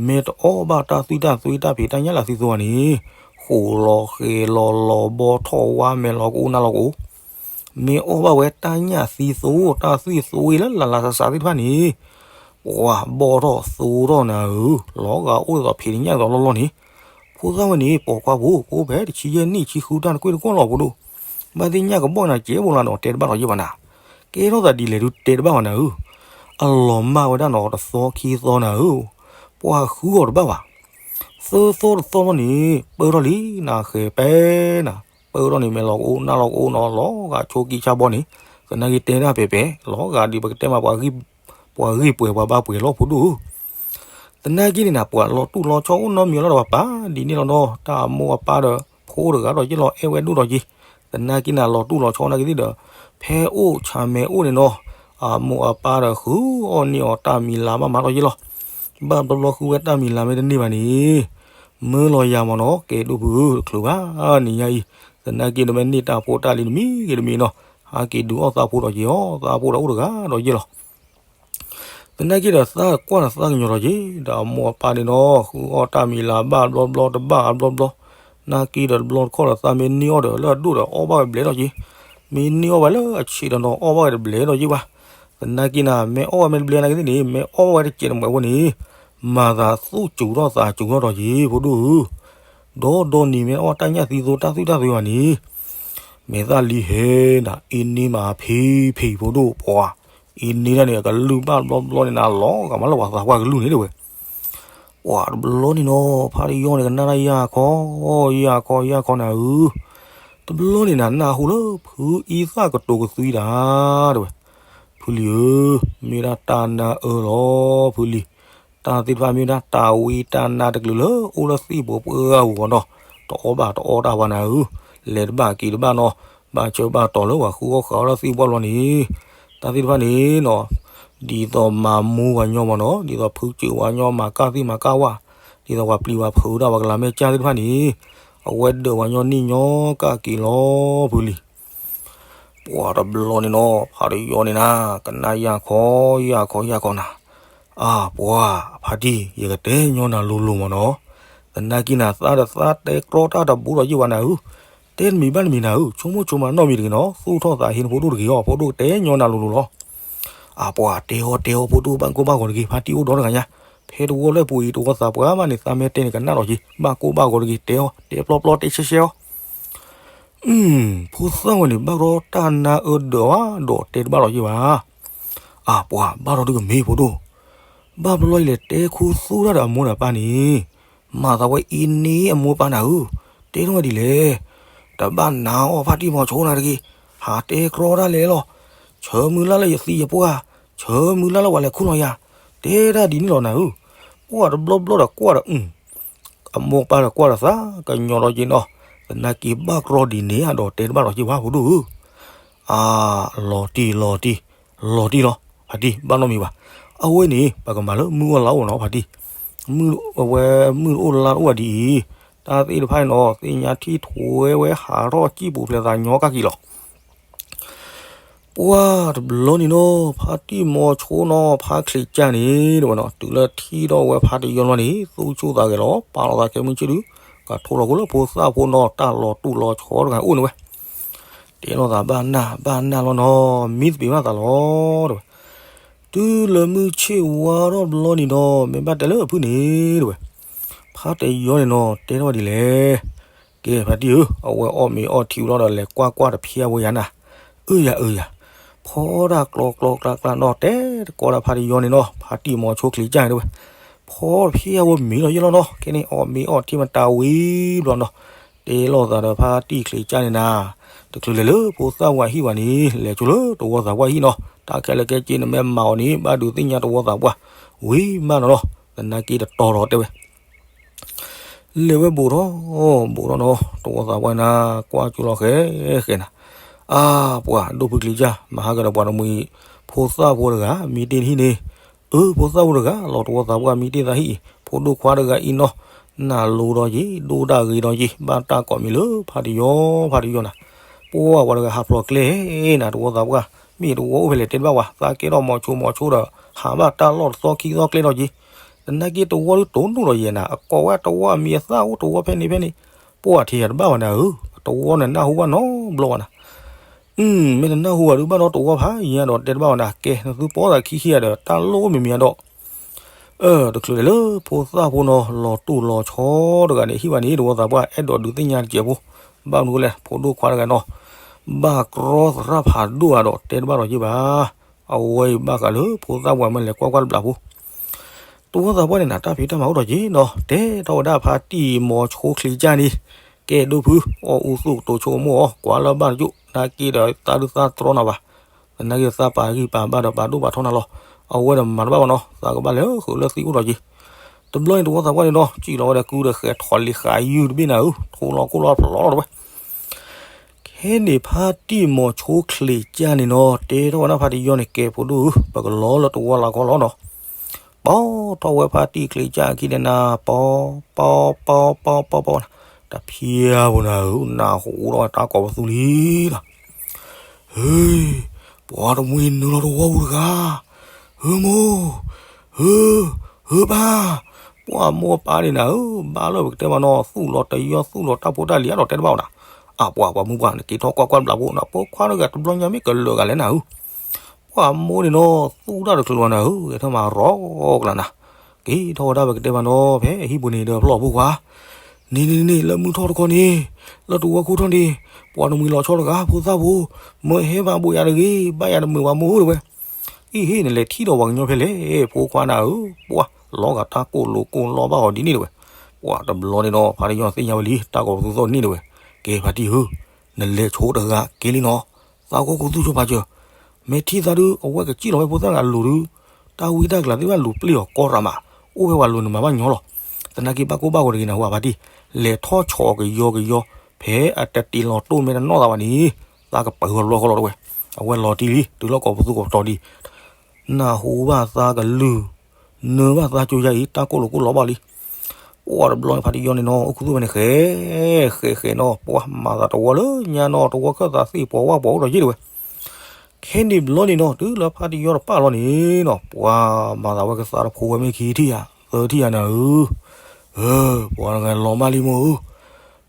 မ့ၢ်တအီၣ်ဘၣ်တၢ်သွံၣ်တၢ်သွ့တၢ်ဖံးတၢ်ညၣ်လၢသံသိဝဲန့ၣ်, ဃိးလီၤဃဲၤလီၤလီၤဘီထီၣ်ဝါမဲာ်လီၤကအိၣ်နၢ်လီၤကအိၣ်, မ့ၢ်အီၣ်ဘၣ်ဝဲတၢ်ညၣ်သံသိတၢ်သွံၣ်သိလၢလၢ်လၢ်စးစးသ့ၣ်တဖၣ်န့ၣ်, ပှၤဘီထီၣ်သိထီၣ်နၤဧၢ, လီၤဂာ်အိၣ်ဒ်သိးဖံးတၢ်ညၣ်ဒ်သိးလီၢ်လီၢ်န့ၣ်, ဖိသၣ်ဝဲန့ၣ် ပိာ်ခွါဖိ ကအိၣ်ဖဲတဆံယဲၢ်နံၣ်ဆံဃုတၢ်တကွ့ၢ်တကွီၢ်လီၤဖိဒိၣ်, ဘၣ်သ့ၣ်ညၣ်ကဘီၣ်နၤကဲးဘိလီၤနီၤ တဲတဘၣ်လီၤယ့ၤဘၣ်နၤ, ကဲထီၣ်သးဒ်လဲၣ်ဒုးတဲတဘၣ်ဘၣ်နၤဧၢ, အလီၤမၢ်ဝဲဒၣ်နီၤ တသီခံသီနၤဧၢ, ပှၤဃုအီၤတဘၣ်ဘၣ်, သၢသီတသီလီၤန့ၣ် ပၢၢ်ထီၣ်လံနၤဃဲၤပဲနၤ, ပၢၢ်ထီၣ်န့ၣ် မဲာ်လီၤကအိၣ်နၢ်လီၤကအိၣ်နီၤ လီၤဂာ်ဆိးက့ဆါဘီန့ၣ်, သနာ်က့တဲဒၣ်ပဲပဲ လီၤဂာ်ဒ်ပကတဲမး ပှၤဂ့ၢ်ပှဲၤပှၤဘါပှဲၤလီၤဖိဒိၣ်ဧၢ သနာ်က့န့ၣ်နၤ ပှၤလီၤတူၢ်လီၤဆီအိၣ်နီတမံၤလီၤဒီးပှၤပာ်ဒ်န့ၣ်လီၤနီၤ တၢ်အမိၢ်အပၢ်ဒီး ဖိတဂၤဒီးယ့ၢ်လီၤအဲၣ်ဝဲဒိၣ်ဒီးယ့ၢ်, သနာ်က့န့ၣ် လီၤတူၢ်လီၤဆီနာ်က့သ့ၣ်ဒီး ဖဲအိၣ်ဆၣ်မဲာ်အိၣ်န့ၣ်နီၤ အမိၢ်အပၢ်ဒီးဃုအီၣ်န့ၢ်အီၤတၢ်မံၤလၤဘၣ်မးဒီးယ့ၢ်လီၤ, ဘၣ်ဘျီဘျီဃုဝဲတၢ်မံၤလၤမ့ၢ်တန့ၢ်ဘၣ်န့ၣ် မၢလီၤယၤမးနီၤ ကဲဒိၣ်ဖုတချုးဘၣ်နံၤညါအံၤ, သနာ်က့ဒီးမ့ၢ်န့ၢ်တၢ်ဖိတၢ်လံၤတမံၤဂ့ၤတမံၤနီၤ ဟးက့ၤဒုးအီၣ်သးဖိဒီးယ့ၢ်အီၤ သးဖိဒီးအိၣ်တဂၤဒီးယ့ၢ်လီၤ သနာ်က့ဒီးသးကွၢ်ဒီးသးကညီၤဒီးယ့ၢ် ဒီးအမိၢ်အပၢ်န့ၣ်နီၤ ဃုအီၣ်တၢ်မံၤလၤဘၣ်ဘျီဘျီတဘၣ်အဘျီဘျီ, နာ်က့ဒီးတဘျီတခီၣ်ဒီးသးမ့ၢ်န့ၢ်အီၣ်ဒီးလၢအဒိၣ်ဒီးအီၣ်ဘၣ်ဝဲဘျဲၣ်ဒီးယ့ၢ်, မ့ၢ်န့ၢ်အီၣ်ဝဲလၢအဆံးဒီးနီၤအီၣ်ဘၣ်ဝဲတဘျဲၣ်ဒီးယ့ၢ်ဘၣ်, သနာ်က့နၤ မ့ၢ်အီၣ်ဝဲမ့ၢ်တဘျဲၣ်နာ်က့သ့ၣ်န့ၣ် မ့ၢ်အီၣ်ဝဲတစဲးတမှဲးဝဲန့ၣ် မၤသးသူၣ်စူၤထီၣ်သးစူၤထီၣ်ဒီးယ့ၢ် ဖိဒိၣ်ဧၢ, ဒီးဒီနံၤမ့ၢ်အီၣ်တၢ်ညၣ်သံသိတၢ်သွံၣ်တၢ်သွံၣ်ဘၣ်န့ၣ် မဲာ်သၣ်လံဟဲနၤ အ့န့မးဖံးဖံးဖိဒိၣ်ပှၤ, အ့န့ဒၣ်န့ၣ် အကလုၢ်ဘၣ်ဘျီဘျီန့ၣ်နၤ လီၤဂာ်မးလၢပှၤသးပှၢ်ကလုၢ်န့ၣ်တဲဝဲ, ပှၤတဘျီန့ၣ်နီၤ ဖါတယီန့ၣ် ကနၣ်တၢ်ယၢ်ခီ ယၢ်ခီ ယၢ်ခီနၤဧၢ, တဘျီန့ၣ်နၤ နၢ်ဟူလၢဖုအံသၣ်ကတိၤကသွံတၢ်တဲဝဲ, ဖုလံၤဧၢ, မ့ၢ်ဒၣ်တၢ်နါအၢလီၤ ဖုလံၤ တၢ်သ့ၣ်တဖၣ်မ့ၢ်ဒၣ်တၢ်ဝံတၢ်နါတကလုာ်လၢအိၣ်လၢသံၣ်ဖိပှၢ်ဂၤပူၤနီၤ, တအီၣ်ဘၣ်တအီတၢ်ပှၤနၤဧၢ, လဲၤတဘၣ်က့ၤတဘၣ်နီၤ, ဘၣ်ဆၢဘၣ်တီၤလၢပှၤဃုအီၣ်ဃုအီလၢသံၣ်ပှၢ်ဘျီန့ၣ်, တၢ်သ့ၣ်တဖၣ်န့ၣ်နီၤ, ဒ်သိးမၤမူပှၤညီမးနီၤ, ဒ်သိးဖုကၠုာ်ပှၤညီ မၤကၢ်သံၣ်မၤကၢ်ဝၣ်, ဒ်သိးပှၤပျံၤပှၤဖုးတၢ်ပှၤကလၤမဲာ်ကၢ်သ့ၣ်တဖၣ်န့ၣ်, အဝဲဒၢးပှၤညီနံၣ်ညီကၢ်က့ၤလီၤဖုလံၤ ပှၤတဘျီန့ၣ်နီၤ ဖးတယီန့ၣ်နၤ ကနၣ်ယၢ်ခီယၢ်ခီယၢ်ခီနၤ, အါ ပှၤ ဖါတံၢ် ယကတဲညီနၤလိၤလိၤမးနီၤ, သနာ်က့နၤ သးဒီးသးတဲကြီတၢ်တဘူးဒီးယ့ၢ်ဝဲနၤဧၢ, တဲတမံၤဘၣ်တမံၤနၤဧၢ, ဆိကမိၣ်ဆိကမးနီတမံၤတဂ့ၤနီၤ, သူၣ်ထီၣ်သးဟ့နဖိဒိၣ်တဂ့ၤအီၤ, ဖိဒိၣ်ကတဲညီနၤလိၤလိၤလီၤ. အပှၤတဲအီၤတဲအီၤ ဖိဒိၣ်ဘၣ်ကိၢ်ဘၣ်ဂီၤတဂ့ၤ, ဖါတံၢ်အိၣ်ဒီတဂၤညါ, ဖဲတဝီလၢပူၤအံၤ တဝီသးပှၢ်မးန့ၣ် သးမဲတဲန့ၣ် ကနၣ်ဒီးက့ၤ, ဘၣ်ကိၢ်ဘၣ်ဂီၤတဂ့ၤ, တဲအီၤ, တဲပျီပျီတဲဆှဲဆှဲအီၤ. ဖိသၣ်ဝဲန့ၣ် ဘၣ်ဒီးတၢ်နါအၢဒၢးဝဲဒီးတဲတဘၣ်လီၤက့ၤဘၣ်. အပှၤဘၣ်ဒီးဒုကမ့ၢ်ဖိဒိၣ်, ဘၣ်ဘျီအံၤလဲၤတဲခူသူၣ်တၢ်ဒီးအမိၢ်ဒီးပၢ်န့ၣ်, မၤသးဝဲအံၤန့ၣ်အမိၢ်ပၢ်နၤဧၢ, တဲထီၣ်ဝဲဒ်လဲၣ်. တဘၣ်နၤအီၣ်ဖါတံၢ်မီၤဆိနၤတဂ့ၤ, ဟးတဲကြီတၢ်လဲၣ်လီၤ. ဆၢမုၢ်လၢ်လၢယသံယပှၢ်, ဆၢမုၢ်လၢ်လၢပှၤလဲၤခူၣ်လီၤယၤ, တဲတၢ်ဒ်န့ၣ်လီၤနၤဧၢ. ပှၤတဘျီဘျီဒီးကွၢ်ဒီး အမိၢ်ပၢ်ဒီးကွၢ်ဒီးသးကညီၤလီၤက့ၤနီၤ, သနာ်က့ဘၣ်ကြီဒ်န့ၣ်ဒီးတဲတဘၣ်လီၤက့ၤဘၣ်ဖိဒိၣ်ဧၢ. အါ, လီၤတံၢ်လီၤတံၢ်, လီၤတံၢ်လီၤ, ဖါတံၢ်ဘၣ်နီတမံၤဘၣ်. အဝဲန့ၣ် ပကမၤလၢမုၢ်အိၣ်လါအိၣ်နီၤဖါတံၢ်, မုၢ်အဝဲမုၢ်အိၣ်လါအိၣ်ဒ်အံၤ, တၢ်သ့ၣ်တဖၣ်အံၤနီၤ သ့ၣ်ညါထံၣ်ထွဲဝဲဟးထီၣ်စံၣ်ပူၤဖျဲးသးညီကၣ်က့ၤလီၤ. ပှၤတဘျီန့ၣ်နီၤ ဖါတံၢ်မီၤဆိနီၤ ဖါချံးကၢ်န့ၣ် တဲဝဲနီၤ တုၤလၢထံၣ်ထီၣ်ဝဲဖါတံၢ်ယီၤလီၤန့ၣ် သူၣ်ဆူၣ်သးဂဲၤလီၤ ပာ်လီၤသးခဲမုၢ်ဆ့ၣ်ဒုး ကထိၣ်လီၤခိၣ်လၢဖိသၣ်ဖိနီၤ တၢ်လီၤတူၢ်လီၤဆီတဂၤအိၣ်န့ၣ်ဝဲ တဲလိာ်သးဘၣ်နၢ်ဘၣ်နၢ်လီၤနီၤ မံသပ့ၤဘၣ်သးလီၤ တဲဝဲ တုၤလၢမုၢ်ဆ့ၣ်ဝါထီၣ်ဘျီန့ၣ်ဒီး မ့ၢ်ဘၣ်တဲလၢအဖုၣ်န့ၣ် တဲဝဲ ဖါတံၢ်ယီၤန့ၣ်နီၤ တဲထီၣ်ဝဲဒ်လဲၣ် ကဲဖါတံၢ်ဧၢ အဝဲအီၣ်မ့ၤအီၣ်ထံဝံၤလီၤဒီး လဲၤကွၢ်ကွၢ်တဖျဲအဝဲယၤနၤ အၢယၤအၢယၤ ဖီဒၣ်ကျီကျီကျါကျါနီၤ တဲတကိးဒၣ်ဖါတံၢ်ယီၤန့ၣ်နီၤ ဖါတံၢ်မီၤဆိချံးကၢ်န့ၣ်တဲဝဲ ဖီတဖျဲအဝဲမ့ၤလီၤယဲလီၤနီၤ ခဲန့ၣ်အီၣ်မ့ၤအီၣ်ထံမတၤဝံၤဘျီနီၤ တဲလိာ်သးဒီးဖါတံၢ်ချံးကၢ်န့ၣ်နၤ တချုးလဲၤလၢဖိသၣ်ဝဲဟံၣ်ဘၣ်န့ၣ် လဲၤဆိလၢတဝီသးပှၢ်ဟံၣ်နီၤ တၢ်ခဲလၢာ်ခဲဆ့နမ့ၢ်မၤအီၤန့ၣ် ဘၣ်ဒုးသ့ၣ်ညါတဝီသးပှၢ် ဝံၤမးနီၤနီၤ သနာ်က့တတီၤဒီးတဲဝဲ လဲၤဝဲဘူးထီၣ် ဘူးထီၣ်နီၤ တဝီသးပှၢ်နၤ ကွၢ်ကၠူလီၤဃဲဃဲနၤ အါ ပှၤဒိၣ်ဖုချံးကၢ် မၤဟးဂီၤဒီးပှၤတမှံၤ ဖိသၣ်ဖိတဂၤ မံတ့ၢ်နဟံၣ်န့ၣ် အၢ ဖိသၣ်ဖိတဂၤ လီၤတဝီသးပှၢ်မံတ့ၢ်သးဟံၣ်အံၤ ဖိဒိၣ်ခွါတဂၤအံၤနီၤ နၢ်လိၤဒီးယံၤ ဒိၣ်ဒၣ်ဂ့ၤဒီးယံၤ ဘၣ်တၢ်ကိးမံၤလၢဖါတံၢ်ယီၤ ဖါတံၢ်ယီၤနၤ ပှၤပှၤတဂၤဟးဖျိးကျဲနၤ တဝီသးပှၢ် မ့ၢ်တဝီအိၣ်ဖဲလဲၣ်တဲတဘၣ်ဝဲ သးကဲထီၣ်မီၤဆိမီၤဆိဒီး ဟးဘၣ်တၢ်လီၢ်တသီခံသီကျဲဒီးယံၤ သနာ်က့တဝီဒုးတိၢ်နီၣ်ဒီးယဲနၤ အကိးဝဲတဝီအမံၤအသၣ်အိၣ်တဝီဖဲန့ၣ်ဖဲန့ၣ် ပှၤထံၣ်ယၤတဘၣ်ဝဲနၤဧၢ တဝီန့ၣ်နၢ်ဟူဘၣ်နီတဘျီဘၣ်နၤ မ့ၢ်နနၢ်ဟူဘၣ်ဒုးဘၣ်ဒီးတဝီဖးယံၤဒီးတဲတဘၣ်ဝဲနၤ ကဲနသုပီသးခံခံဂၤဒီး တၢ်လိၣ်မံၤမံၤဒီး တချုးလဲၤလၢဖိသၣ်ဖိနီၤ လီၤတူၢ်လီၤဆီတဂၤန့ၣ် ဟံၣ်ဘၣ်န့ၣ် တဝီသးပှၢ်အဲၣ်ဒိးဒုးသ့ၣ်ညါတစဲးဖိ ဘၣ်မနုၤလဲၣ် ဖိဒိၣ်ခွါတဂၤနီၤ ဘၣ်ကြီသရၣ်ဖးဒိၣ်ဧါဒီးတဲတဘၣ်ဒီးယံၤဘၣ် အဝဲအံၤဘၣ်ဃးလၢဖိသၣ်ပှၢ်မ့ၢ်လဲၤကွၢ်ကွၢ်တဘျီဖိ တဝီသးပှၢ်န့ၣ်နၤ တၢ်ဖံးတၢ်မၤအိၣ်ဒီးက့ၤနီၤ တဲထီၣ်ဝဲဒၣ်ဖါတံၢ်မီၤဆိချံးကၢ်န့ၣ် ကဲဒိၣ်ဖု အီၣ်အူသူၣ်ကတိၤဆိကမိၣ်အီၤ ကွၢ်လၢဘၣ်တကၠိၣ် နာ်က့ဒီးသးဒုးသးတြီနၤဘၣ် သနာ်က့သးပာ်ဂံၢ်ပာ်ဘါဒီးပာ်ဒိၣ်ပာ်ထီနၤလီၤ အဝဲဒီးမၤတဘၣ်ဘၣ်နီၤ သးကဘၣ်လဲၤဃုာ်လၢသံအိၣ်ဒီးက့ၤ တဘျီန့ၣ်တဝီသးပှၢ်န့ၣ်နီၤ စံၣ်လီၤဝဲဒီးကုဒီးဃဲၤထီၣ်လံၤဃာ်ယုၢ်တဘ့ၣ်နၤဧၢ ထိလီၤကိၢ်လီၤဖျိးလီၤတဝဲ ခဲန့ၣ်ဖါတံၢ်မီၤဆိချံးကၢ်န့ၣ်နီၤ တဲထီၣ်ဝဲဒၣ်ဖါတံၢ်ယီၤန့ၣ် ကဲဖိဒိၣ်ဧၢ ပကလီၤလၢတဝီလၢ်ကီလီၤနီၤ ပီထီၣ်ဝဲဖါတံၢ်ချံးကၢ်အခံန့ၣ်နၤ ပီ ပီ ပီ ပီ ပီ ပီ တဖျဲဖိနၤဧၢ နၢ်ဟူဒီးတၢ်ကိးပသူလံဒီး ဟ့ ပှၤတမှံၤနုာ်လီၤတဝီပူၤတဂၤ ဟ့မိၢ် ဟ့ ဟ့ပၢ် ပှၤမိၢ်ပၢ်န့ၣ်နၤဧၢ ဘၣ်လၢပကတဲမးနီၤ သူၣ်လီၤတယီသူၣ်လီၤတၢ်ဖိတၢ်လံၤအါဒီးတဲတဘၣ်ဝဲနၤ အပှၤပှၤမုၢ်ပှၢ်န့ၣ် က့ၤထီၣ်ကွၢ်ကွၢ်တဘျီဖိနၤ ဖိခွါတဂၤတဘျီညါမ့ၢ်ကလၢာ်ဂၤလဲၣ်နၤဧၢ ပှၤမိၢ်န့ၣ်နီၤ သူၣ်တၢ်တချုးလီၤနၤဧၢ ဂဲၤထၢၣ်မၤရီကလးနၤ က့ၤထီၣ်ဝဲဒၣ်ပကတဲမးနီၤ ဖဲအဟံၣ်ပူၤန့ၣ်ဒီးဖျီၣ်ဖိခွါ န့ၣ်န့ၣ်န့ၣ် လၢမုၢ်ထီၣ်တခီန့ၣ် လၢတဝီခိၣ်ထီၣ်န့ၣ် ပှၤတမှံၤလီၤဆီတဂၤ ဖိသၣ်ဖိ မၢဟဲမၤဘိးယၤတဂ့ၤ ဘၣ်ယၤတမုာ်ဘၣ်မိၢ်ဧၢတဝဲ အံၤဟ့ၣ်နလဲၤထံၣ်ဒီးပှၤကညီဖဲလဲၣ် ဖိခွါနၤဧၢ ပှၤလီၤဂာ်တၢ်ကိၢ်လိာ်ကိၢ်လီဘၣ်အီၤဒ်န့ၣ်တဝဲ ပှၤတဘျီန့ၣ်နီၤ ဖါတံၢ်ယီၤသ့ၣ်ညါဝဲလံ တၢ်ကိးပသူသီၣ်န့ၣ်တဝဲ ကဲဖါတံၢ်ဧၢ နလဲၤဆိတဂၤက့ၤလံနီၤ သးဂီၢ်ခူသူၣ်ဆိပာ်စၢၤ မ့ၢ်ထံၣ်သးဒုး အဝဲကစံၣ်လီၤဝဲဖိသၣ်တဂၤအလိၤဒုး တၢ်ဝံတၢ်ကလၤသ့ၣ်တဖၣ်လူၤပျ့ၢ်အီၤကီရၤမး အိၣ်ဖဲပှၤလိၤန့ၣ်မၤဘၣ်ညီလီၤ သနာ်က့ဘၣ်ကိၢ်ဘၣ်ဂီၤတဂ့ၤနၤဟူဘၣ်ဖါတံၢ် လဲၤထီၣ်ဆီၣ်ကယီကယီ ဖဲအတတ့ၢ်လီၤတိၢ်မဲာ်တနီၣ်သးဘၣ်န့ၣ် သးကပၢၤလီၤဃီလီၤတဝဲ အဝဲလီၤတံၢ်လံ တုၤလီၤကိးပသူကိးပတီၤဒံး နၢ်ဟူဘၣ်သးကလုၢ် နၢဘၣ်သးကၠိယါအံၤ တၢ်ကိၢ်လိာ်ကိၢ်လီဘၣ်လံ ပှၤတဘျီန့ၣ်ဖါတံၢ်ယီၤန့ၣ်နီၤ အိၣ်ခူသူၣ်ဖဲန့ၣ် ဃဲ ဃဲ ဃဲနီၤ ပှၤမၤသးတဝီလၢညါနီၤ တဝီခၢၣ်သးသ့ၣ်ပှၤဝၣ်ပှၤအိၣ်ဒီးယ့ၢ်တဝဲ ခဲန့ၣ်ဘျီန့ၣ်နီၤ တုၤလၢဖါတံၢ်ယီၤတပၣ်လီၤန့ၣ်နီၤ ပှၤမၤသးဝဲကသးတဖိဝဲမ့ၢ်ခံထံၣ်ယၤ သၢထံၣ်ယၤနၤဧၢ ပှၤတဂၤလီၤမၢ်လံမိၢ်ဧၢ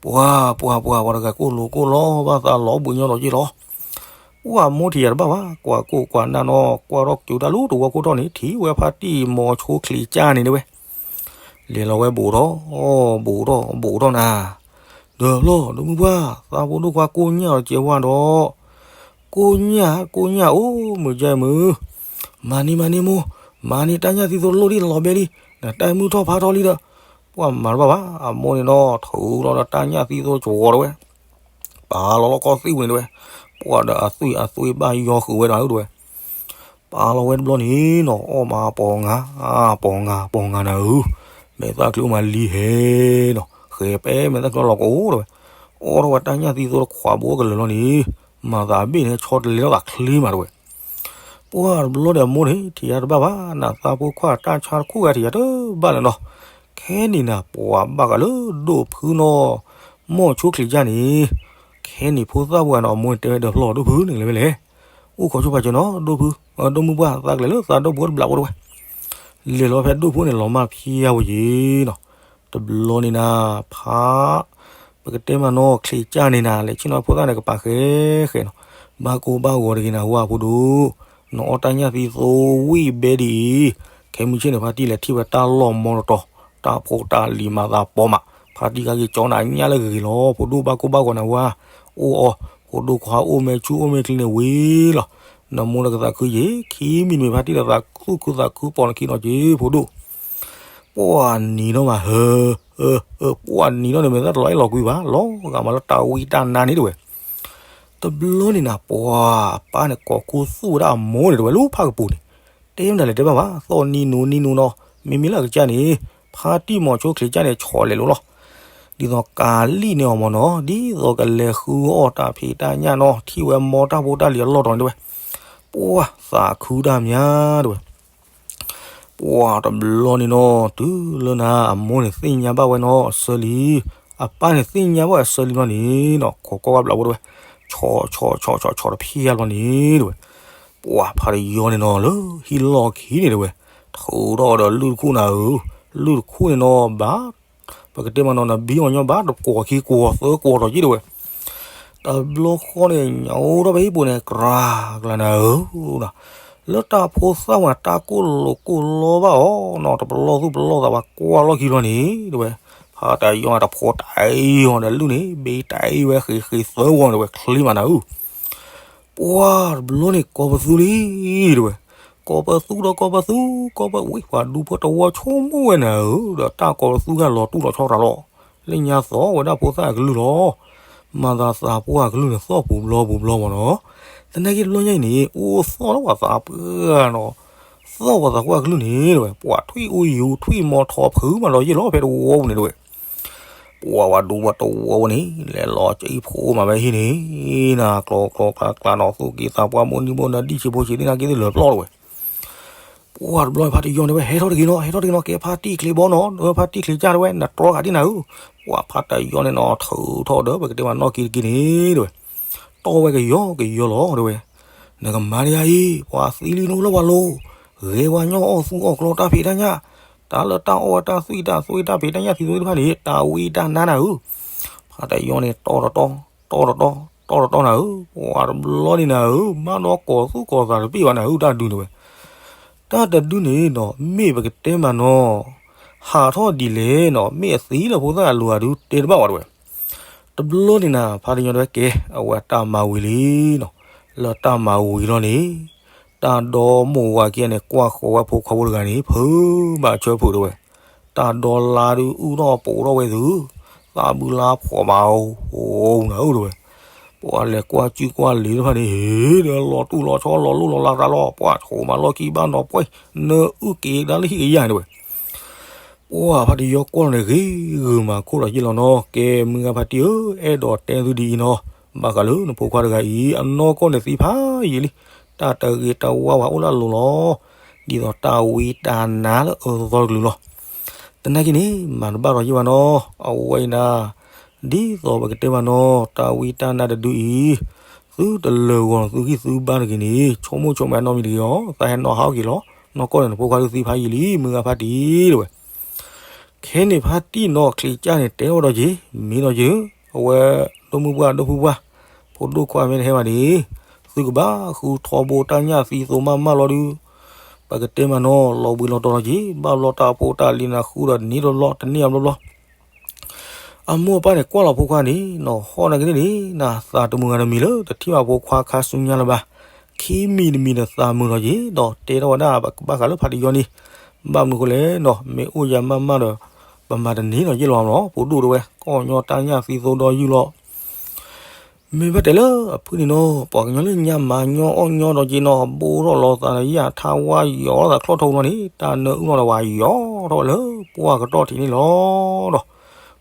ပှၤ ပှၤ ပှၤ ပှၤတဂၤကိၣ်လိၤကိၣ်လီဘၣ်သးလီၤဘှံးညီဒီးယ့ၢ်လီၤ. အိၣ်အမိၢ်ထံၣ်ယၤတဘၣ်ဘၣ် ကွၢ်ကိၣ်ကွၢ်နၢ်နီၤ ကွၢ်ထီၣ်ကၠိတၢ်လၢတဝီခိၣ်ထီၣ်န့ၣ် ထံၣ်ဝဲဖါတံၢ်မီၤဆိချံးကၢ်န့ၣ်တဲဝဲ လဲၤလီၤဝဲဘူးထီၣ် ဘူးထီၣ် ဘူးထီၣ်နၤ, ဒီးဖျီၣ် ဒိၣ်မုၢ်ပှၢ် သးဖိဒိၣ်ခွါကိၣ်ညၣ်အီၤကဲဝါဒီး ကိၣ်ညၣ် ကိၣ်ညၣ် အိၣ်မုာ်ကဲမုာ်, မၤန့ၢ် မၤန့ၢ်မိၢ်, မၤန့ၢ်တၢ်ညၣ်သံသိတလိၣ်ဒံးလီၤဘဲလံ, နတၢ်မုၢ်ထီၣ်ဖါထီၣ်လံဒီး, ပှၤမၤတဘၣ်ဘၣ် အမိၢ်န့ၣ်နီၤ ထုးလီၤဒီးတၢ်ညၣ်သံသိကဝီၤတဲဝဲ, ပာ်လီၤလီၢ်ကီၢ်သ့ၣ်ပူၤန့ၣ်တဲဝဲ, ပှၤဒီးအသွံၣ်အသွံၣ်ဘၣ်ယီဃုာ်ဝဲဒၣ်တဲဝဲ ပာ်လီၤဝဲတဘျီန့ၣ်နီၤ အီၣ်မးပီၤငါ ပီၤငါ ပီၤငါနၤဧၢ, မဲာ်သၣ်ချံအိၣ်မးလံဟဲနီၤ ဃဲၤပဲမဲာ်သၣ်ချံလီၤကအိၣ်တဲဝဲ, အီၣ်ထီၣ်ဝဲတၢ်ညၣ်သံသိတခွးဘိကလၢာ်လီၤန့ၣ်, မၤသးဘ့ၣ်န့ၣ် ဆီတလဲထီၣ်သးချ့မးတဲဝဲ ပှၤတဘျီဒီးအမိၢ်န့ၣ် ထံၣ်ယၤတဘၣ်ဘၣ် နသးဖိခွါတၢ်ဆါတခူၣ်ဂၤထံၣ်ယၤတဘၣ်လၢၤနီၤ, ခဲန့ၣ်နၤ ပှၤဘၣ်ဃးလၢဒိၣ်ဖုနီၤ, မီၤဆိချံးကၢ်န့ၣ်, ခဲန့ၣ်ဖိသၣ်ပှၢ်နီၤ အမိၢ်န့ၣ်တဲဝဲဒီးဖျီၣ်ဒိၣ်ဖုန့ၣ်လဲၤဝဲလဲၣ်, အိၣ်ခိးဆိဖးကၢနီၤ ဒိၣ်ဖု, ဒိၣ်မုၢ်ပှၢ် သးကလဲၤလၢသးဒိၣ်ဖုတဘျးဖိတဲဝဲ, လဲၤလီၤဖဲဒိၣ်ဖုန့ၣ်လီၤမၢ်ဖံယါဝဲယ့ၤနီၤ, တဘျီန့ၣ်နၤ, ဖး ပကတဲမးနီၤ ချံးကၢ်န့ၣ်နၤ လဲၤဆ့ၣ်နီၤဖိသၣ်န့ၣ် ကပာ်ဃဲဃဲနီၤ, ဘၣ်ကိၢ်ဘၣ်ဂီၤတဂ့ၤနၤဝဲဖိဒိၣ်, နအီၣ်တၢ်ညၣ်သံသိဝံၣ်ဘဲဒ်အံၤ, ခဲမုၢ်ဆ့ၣ်န့ၣ် ဖါတံၢ်လဲၤထံၣ်ဝဲတၢ်လီၢ်မီတတီၤ, တၢ်ဖိတၢ်လံၤမၤသးပီမး, ဖါတံၢ်ကက့ၤကၠီနၤညၣ်လၢဂ့ၤလီၤ ဖိဒိၣ် ဘၣ်ကိၢ်ဘၣ်ဂီၤနၤဝဲ, အိၣ်အီၤ ဖိဒိၣ်ခွါအိၣ်မဲာ်ဆူၣ်အိၣ်မဲာ်ချံန့ၣ်ဝံၤလီၤ, နမိၢ်လၢကသးခုယ့ၤ ခံမံၤတမံၤ ဖါတံၢ်ဒီးသးသူၣ်ခုသးခုပိာ်နခံနီၤက့ၤ ဖိဒိၣ် ပှၤနံၤနီၣ်မးဟၢ, ပှၤနံၤနီၣ်န့ၣ် မဲာ်သၣ်တလီၤအဲၣ်လီၤကွံဘၣ် လီၤဂာ်မးလၢတၢ်ဝံတၢ်နါန့ၣ်တဲဝဲ, တဘျီန့ၣ်နၤ ပှၤအပၢ်န့ၣ် ကိးခူသူၣ်ဝဲဒၣ်အမိၢ်န့ၣ်တဲဝဲ လၢဖးကပူၤန့ၣ်, တဲမတၤလဲၣ်တဲဘၣ်ဘၣ် သီၣ်နံၤနူၤနံၤနူၤနီၤ, မ့မ့ၢ်လၢအကစၢ်န့ၣ်, ဖါတံၢ်မီၤဆိချံးကၢ်န့ၣ် ဆီၣ်လဲၤလိာ်လီၤ ဒ်သိးကၤလံၣ်န့ၢ်အီၤမ့ၢ်နီၤ ဒ်သိးကလဲၤဃုအီၣ်တၢ်ဖံးတၢ်ညၣ်နီၤ ထံၣ်ဝဲမိၢ်တၢ်ဖိတၢ်လံၤအလီၢ်တီၤန့ၣ်တဲဝဲ, ပှၤသးခုတၢ်မးတဲဝဲ ပှၤတဘျီန့ၣ်နီၤ တုၤလၢနၤ အမိၢ်န့ၣ်သ့ၣ်ညါဘၣ်ဝဲနီၤအဆၢလံ, အပၢ်န့ၣ်သ့ၣ်ညါဘၣ်ဝဲအဆၢလံဘျီန့ၣ်နီၤ ခိးကွၢ်ဝဲဘျီဝဲတဲဝဲ, ဆီၣ်ဆီၣ်ဆီၣ်ဆီၣ်ဆီၣ် တဖျၢၣ်ဘျီန့ၣ်တဲဝဲ, ပှၤဖးတယီန့ၣ်နီၤ လၢဟံၣ်လီၢ်ခံန့ၣ်တဲဝဲ, ထုးထီၣ်ဒီးလုၢ်တခူၣ်နၤဧၢ, လုၢ်တခူၣ်န့ၣ်နီၤ ဘၣ် ပကတဲမးနီၤ နဘံအီၤညီဘၣ်တကွီၢ်ခံကွီၢ်သၢကွီၢ်ထီၣ်က့တဲဝဲ, တဘျီဃီန့ၣ် ညိထီၣ်ဖဲဟံၣ်ပူၤန့ၣ် ကြၤကြၤနၤဧၢ, လၢတၢ်ဖိသၣ်ဝဲ တၢ်ကိၢ်လိာ်ကိၢ်လီဘၣ်အီၤနီၤ တပလီၢ်သူၣ်ပလီၢ်သးဘၣ်ကွၢ်လီၢ်ခံဘျီန့ၣ်တဲဝဲ, ဖးတယီန့ၣ် တဖိတၢ်အံၤအီၤဒီးလုၢ်န့ၣ် ဘ့တၢ်အံၤဝဲဃ့ဃ့သၢဝီန့ၣ်တဲဝဲ ချ့မးနၤဧၢ ပှၤတဘျီန့ၣ် ကိးပသူလံ တဲဝဲ, ကိးပသူဒီးကိးပသူ, ကိးပဝံၣ်ပှၤဒူဖိတဝီဆိကမိၣ်ဝဲနၤဧၢ, ဒီးတၢ်ကိးပသူဂၤလီၤတူၢ်လီၤဆီရၤလီၤ, လၢညါသီၣ်ဝဲဒၣ်ဖိသၣ်အကလုၢ်လီၤ, မၤသးသးပှၢ်အကလုၢ်န့ၣ် သီၣ်ပူၤဘျီပူၤဘျီမ့ၢ်နီၤ, သနာ်က့တဘျီညါအံၤန့ၣ် အိၣ်သီၣ်လၢပှၤသးပှၢ်နီၤ, သီၣ်ပှၤသးပှၢ်အကလုၢ်န့ၣ်တဲဝဲ ပှၤထွံၣ်အိၣ်ယူၤထွံၣ်မီၤထီၣ်ဖုးမးလီၤယ့ၢ်လီၤ ဖဲတဝီပူၤန့ၣ်တဲဝဲ ပှၤဝဲဒူဖိတဝီန့ၣ် လဲၤလီၤက့အံၤဖိမးဖဲဟံၣ်န့ၣ်, နၤကျီကျီကျါကျါနီၤ သူၣ်က့သးပှၢ်မိၢ်နံၤမိၢ်နၤ ဒံၣ်ဆံးဖိဆံးသ့ၣ်နာ်က့သ့ၣ်လၢာ်ပျီတဲဝဲ, ပှၤတဘျီဖါတယီန့ၣ်ဝဲ ဟဲထီၣ်တဂ့ၤနီၤ ဟဲထီၣ်တဂ့ၤနီၤ ကဲဖါတံၢ်ချ့ဘီနီၤ ဖါတံၢ်ချ့ကၢ်တဲဝဲ နတြီဂၤဒ်နၤဧၢ, ပှၤဖါတယီန့ၣ်နီၤ ထုးထီၣ်ဒီး ပကတဲမးနီၢ်ကံၤတကံၤန့ၣ်တဲဝဲ တီၢ်ဝဲကယီကယီလီၤတဲဝဲ, နကမၤဒ်အံၤ ပှၤသံလံနအိၣ်လၢပှၤလိၤ, ဂဲၤပှၤညီအီၣ်သူအီၣ်ကျီတၢ်ဖံးတၢ်ညၣ်, တၢ်လၢတၢ်အီၣ်ဝဲတၢ်သွံၣ်တၢ်သွံၣ်တၢ်ဖံးတၢ်ညၣ်သံသိတဖၣ်န့ၣ် တၢ်ဝံတၢ်နါနၤဧၢ, ဖါတယီန့ၣ် တီၢ်တတီၢ်, တီၢ်တတီၢ်, တီၢ်တတီၢ်နၤဧၢ, ပှၤတဘျီန့ၣ်နၤဧၢ, မၤဒီးကိးသူၣ်ကိးသးတပ့ၢ်ဘၣ်နၤဧၢ တၢ်ဒုးန့ၣ်ဝဲ တၢ်တဒုန့ၣ်နီၤ မ့ၢ်ပကတဲမးနီၤ, ဟးထီၣ်ဒ်လဲၣ်နီၤ မ့ၢ်အသံလၢဖိသၣ်အလိၤအဒုးတဲတဘၣ်ဝဲတဲဝဲ, တဘျီန့ၣ်နၤ ဖါတယီတဲဝဲကဲ အဝဲတၢ်မၤဝံၤလံနီၤ, လၢတၢ်မၤဝံၤလီၤန့ၣ်, တၢ်ဒီမိၢ်ဝၤခံဂၤန့ၣ် ကွၢ်ဃီၤဝဲဖိခွါဖိတဂၤန့ၣ် ဖုးဘၣ်ဆၢဖုးတဲဝဲ, တၢ်ဒီလါဒုးအုၣ်ထီၣ်ပိာ်ထီၣ်ဝဲသု, သးဘုလါဖှီၣ်မးအိၣ်နၤဧၢတဲဝဲ ပှၤလဲၤကွၢ်စုကွၢ်လံၤတဖၣ်န့ၣ် ဟ့ၣ်ဒီးလီၤတူၢ်လီၤဆီလီၤလိၣ်လီၤလးတၢ်လီၤ ပှၤဆိးမးလီၢ်ခံဘၣ်နီၤပှဲၤ, နအုၣ်က့ၤဒၣ်လၢဟံၣ်ကယၤန့ၣ်တဲဝဲ, ပှၤဖါတယီကွၢ်လီၤန့ၣ် ဂ့ၤဂုာ်မၤခိၣ်လီၤယ့ၢ်လီၤနီၤ ကဲမုၢ်ဂၤဖါတံၢ်ဧၢ, အဲၣ်ဒိးတဲသုဒ်အံၤနီၤ, ဘၣ်ဃးလၢနဖိခွါတဂၤအံၤ အနီၢ်ကီၢ်န့ၣ်သံဖးယံာ်လံ, တၢ်တဂ့ၤတဝါဝဲအိၣ်လၢအလိၤလီၤ, ဒ်သိးတၢ်ဝံတၢ်နါလၢအသီတကလုာ်လီၤ. သနာ်က့န့ၣ် မၤတဘၣ်ဒီးယ့ၢ်ဘၣ်နီၤ, အဝဲအံၤနၤ ဒ်သိးပကတဲမးနီၤ တၢ်ဝံတၢ်နါတဒုအံၤ, သုတလၢာ်ဂီၤသုဂံၢ်သုဘါတဂ့ၤန့ၣ် ဆိကမိၣ်ဆိကမးနီတမံၤတဂ့ၤအီၤ, သးဟဲနီၤဟးထီၣ်က့ၤလီၤ, နီၢ်ကီၢ်န့ၣ်နဖိခွါဒုးသံဖးယံာ်လံ မုၢ်ဂၤဖါတံၢ်တဲဝဲ ခဲန့ၣ်ဖါတံၢ်နီၢ်ချံးကၢ်န့ၣ် တဲထီၣ်ဝဲဒီးက့ၤ မ့ၢ်ဒီးက့ၤဧၢ, အဝဲ ဒိၣ်မုၢ်ပှၢ်ဒိၣ်ဖုပှၢ်, ဖိဒိၣ်ခွါမ့ၢ်တဟဲဘၣ်န့ၣ် သုကဘၣ်ဃုထီဘိတၢ်ညၣ်သံသိမးမးလီၤဒုး, ပကတဲမးနီၤ လီၤဘှံးလီၤတီၤလီၤက့ၤ ဘၣ်ဘျီတၢ်ဖိတၢ်လံၤနၤဃုဒီးတန့ၢ်တဘျီ တန့ၢ်အဘျီဘျီ အမိၢ်အပၢ်န့ၣ်ကွၢ်လီၤဖိခွါန့ၣ်နီၤ ဟီၣ်နာ်က့န့ၣ်န့ၣ် နသးတမုာ်ဂၤတမံၤလၢ တထံၣ်ဘၣ်ဖိခွါခါဆူညါလၢၤဘၣ်, ခံမံၤတမံၤဒီးသးမုာ်လီၤက့ၤ ဒီးတဲထီၣ်ဝဲဒၣ် ပကဘၣ်ဃးလၢဖါတံၢ်ယီန့ၣ်, ဘၣ်မနုၤဃိလဲၣ်နီၤ မ့ၢ်အိၣ်ယၤမးမးဒီး ပမၤတန့ၢ်နီၤယ့ၢ်လီၤမးနီၤ ဖိဒိၣ်တဲဝဲ ကအီၣ်ညီတၢ်ညၣ်သံသိဒီယုၢ်လီၤ မ့ၢ်ဘၣ်တဲလၢအဖုၣ်န့ၣ်နီၤ ပှၤကညီလၢညါမၤညီအီၣ်ညီဒီးက့ၤနီၤ ဘိထီၣ်လီၤသးဒီးယၣ်ထါဝါယီၤလီၤသးချီၣ်ထီၣ်လီၤန့ၣ် တၢ်နၢအုၣ်လီၤဒီးဝဲယီၤထီၣ်ဝဲလၢပှၢ်ကတီၢ်ထံးန့ၣ်လီၤဒီး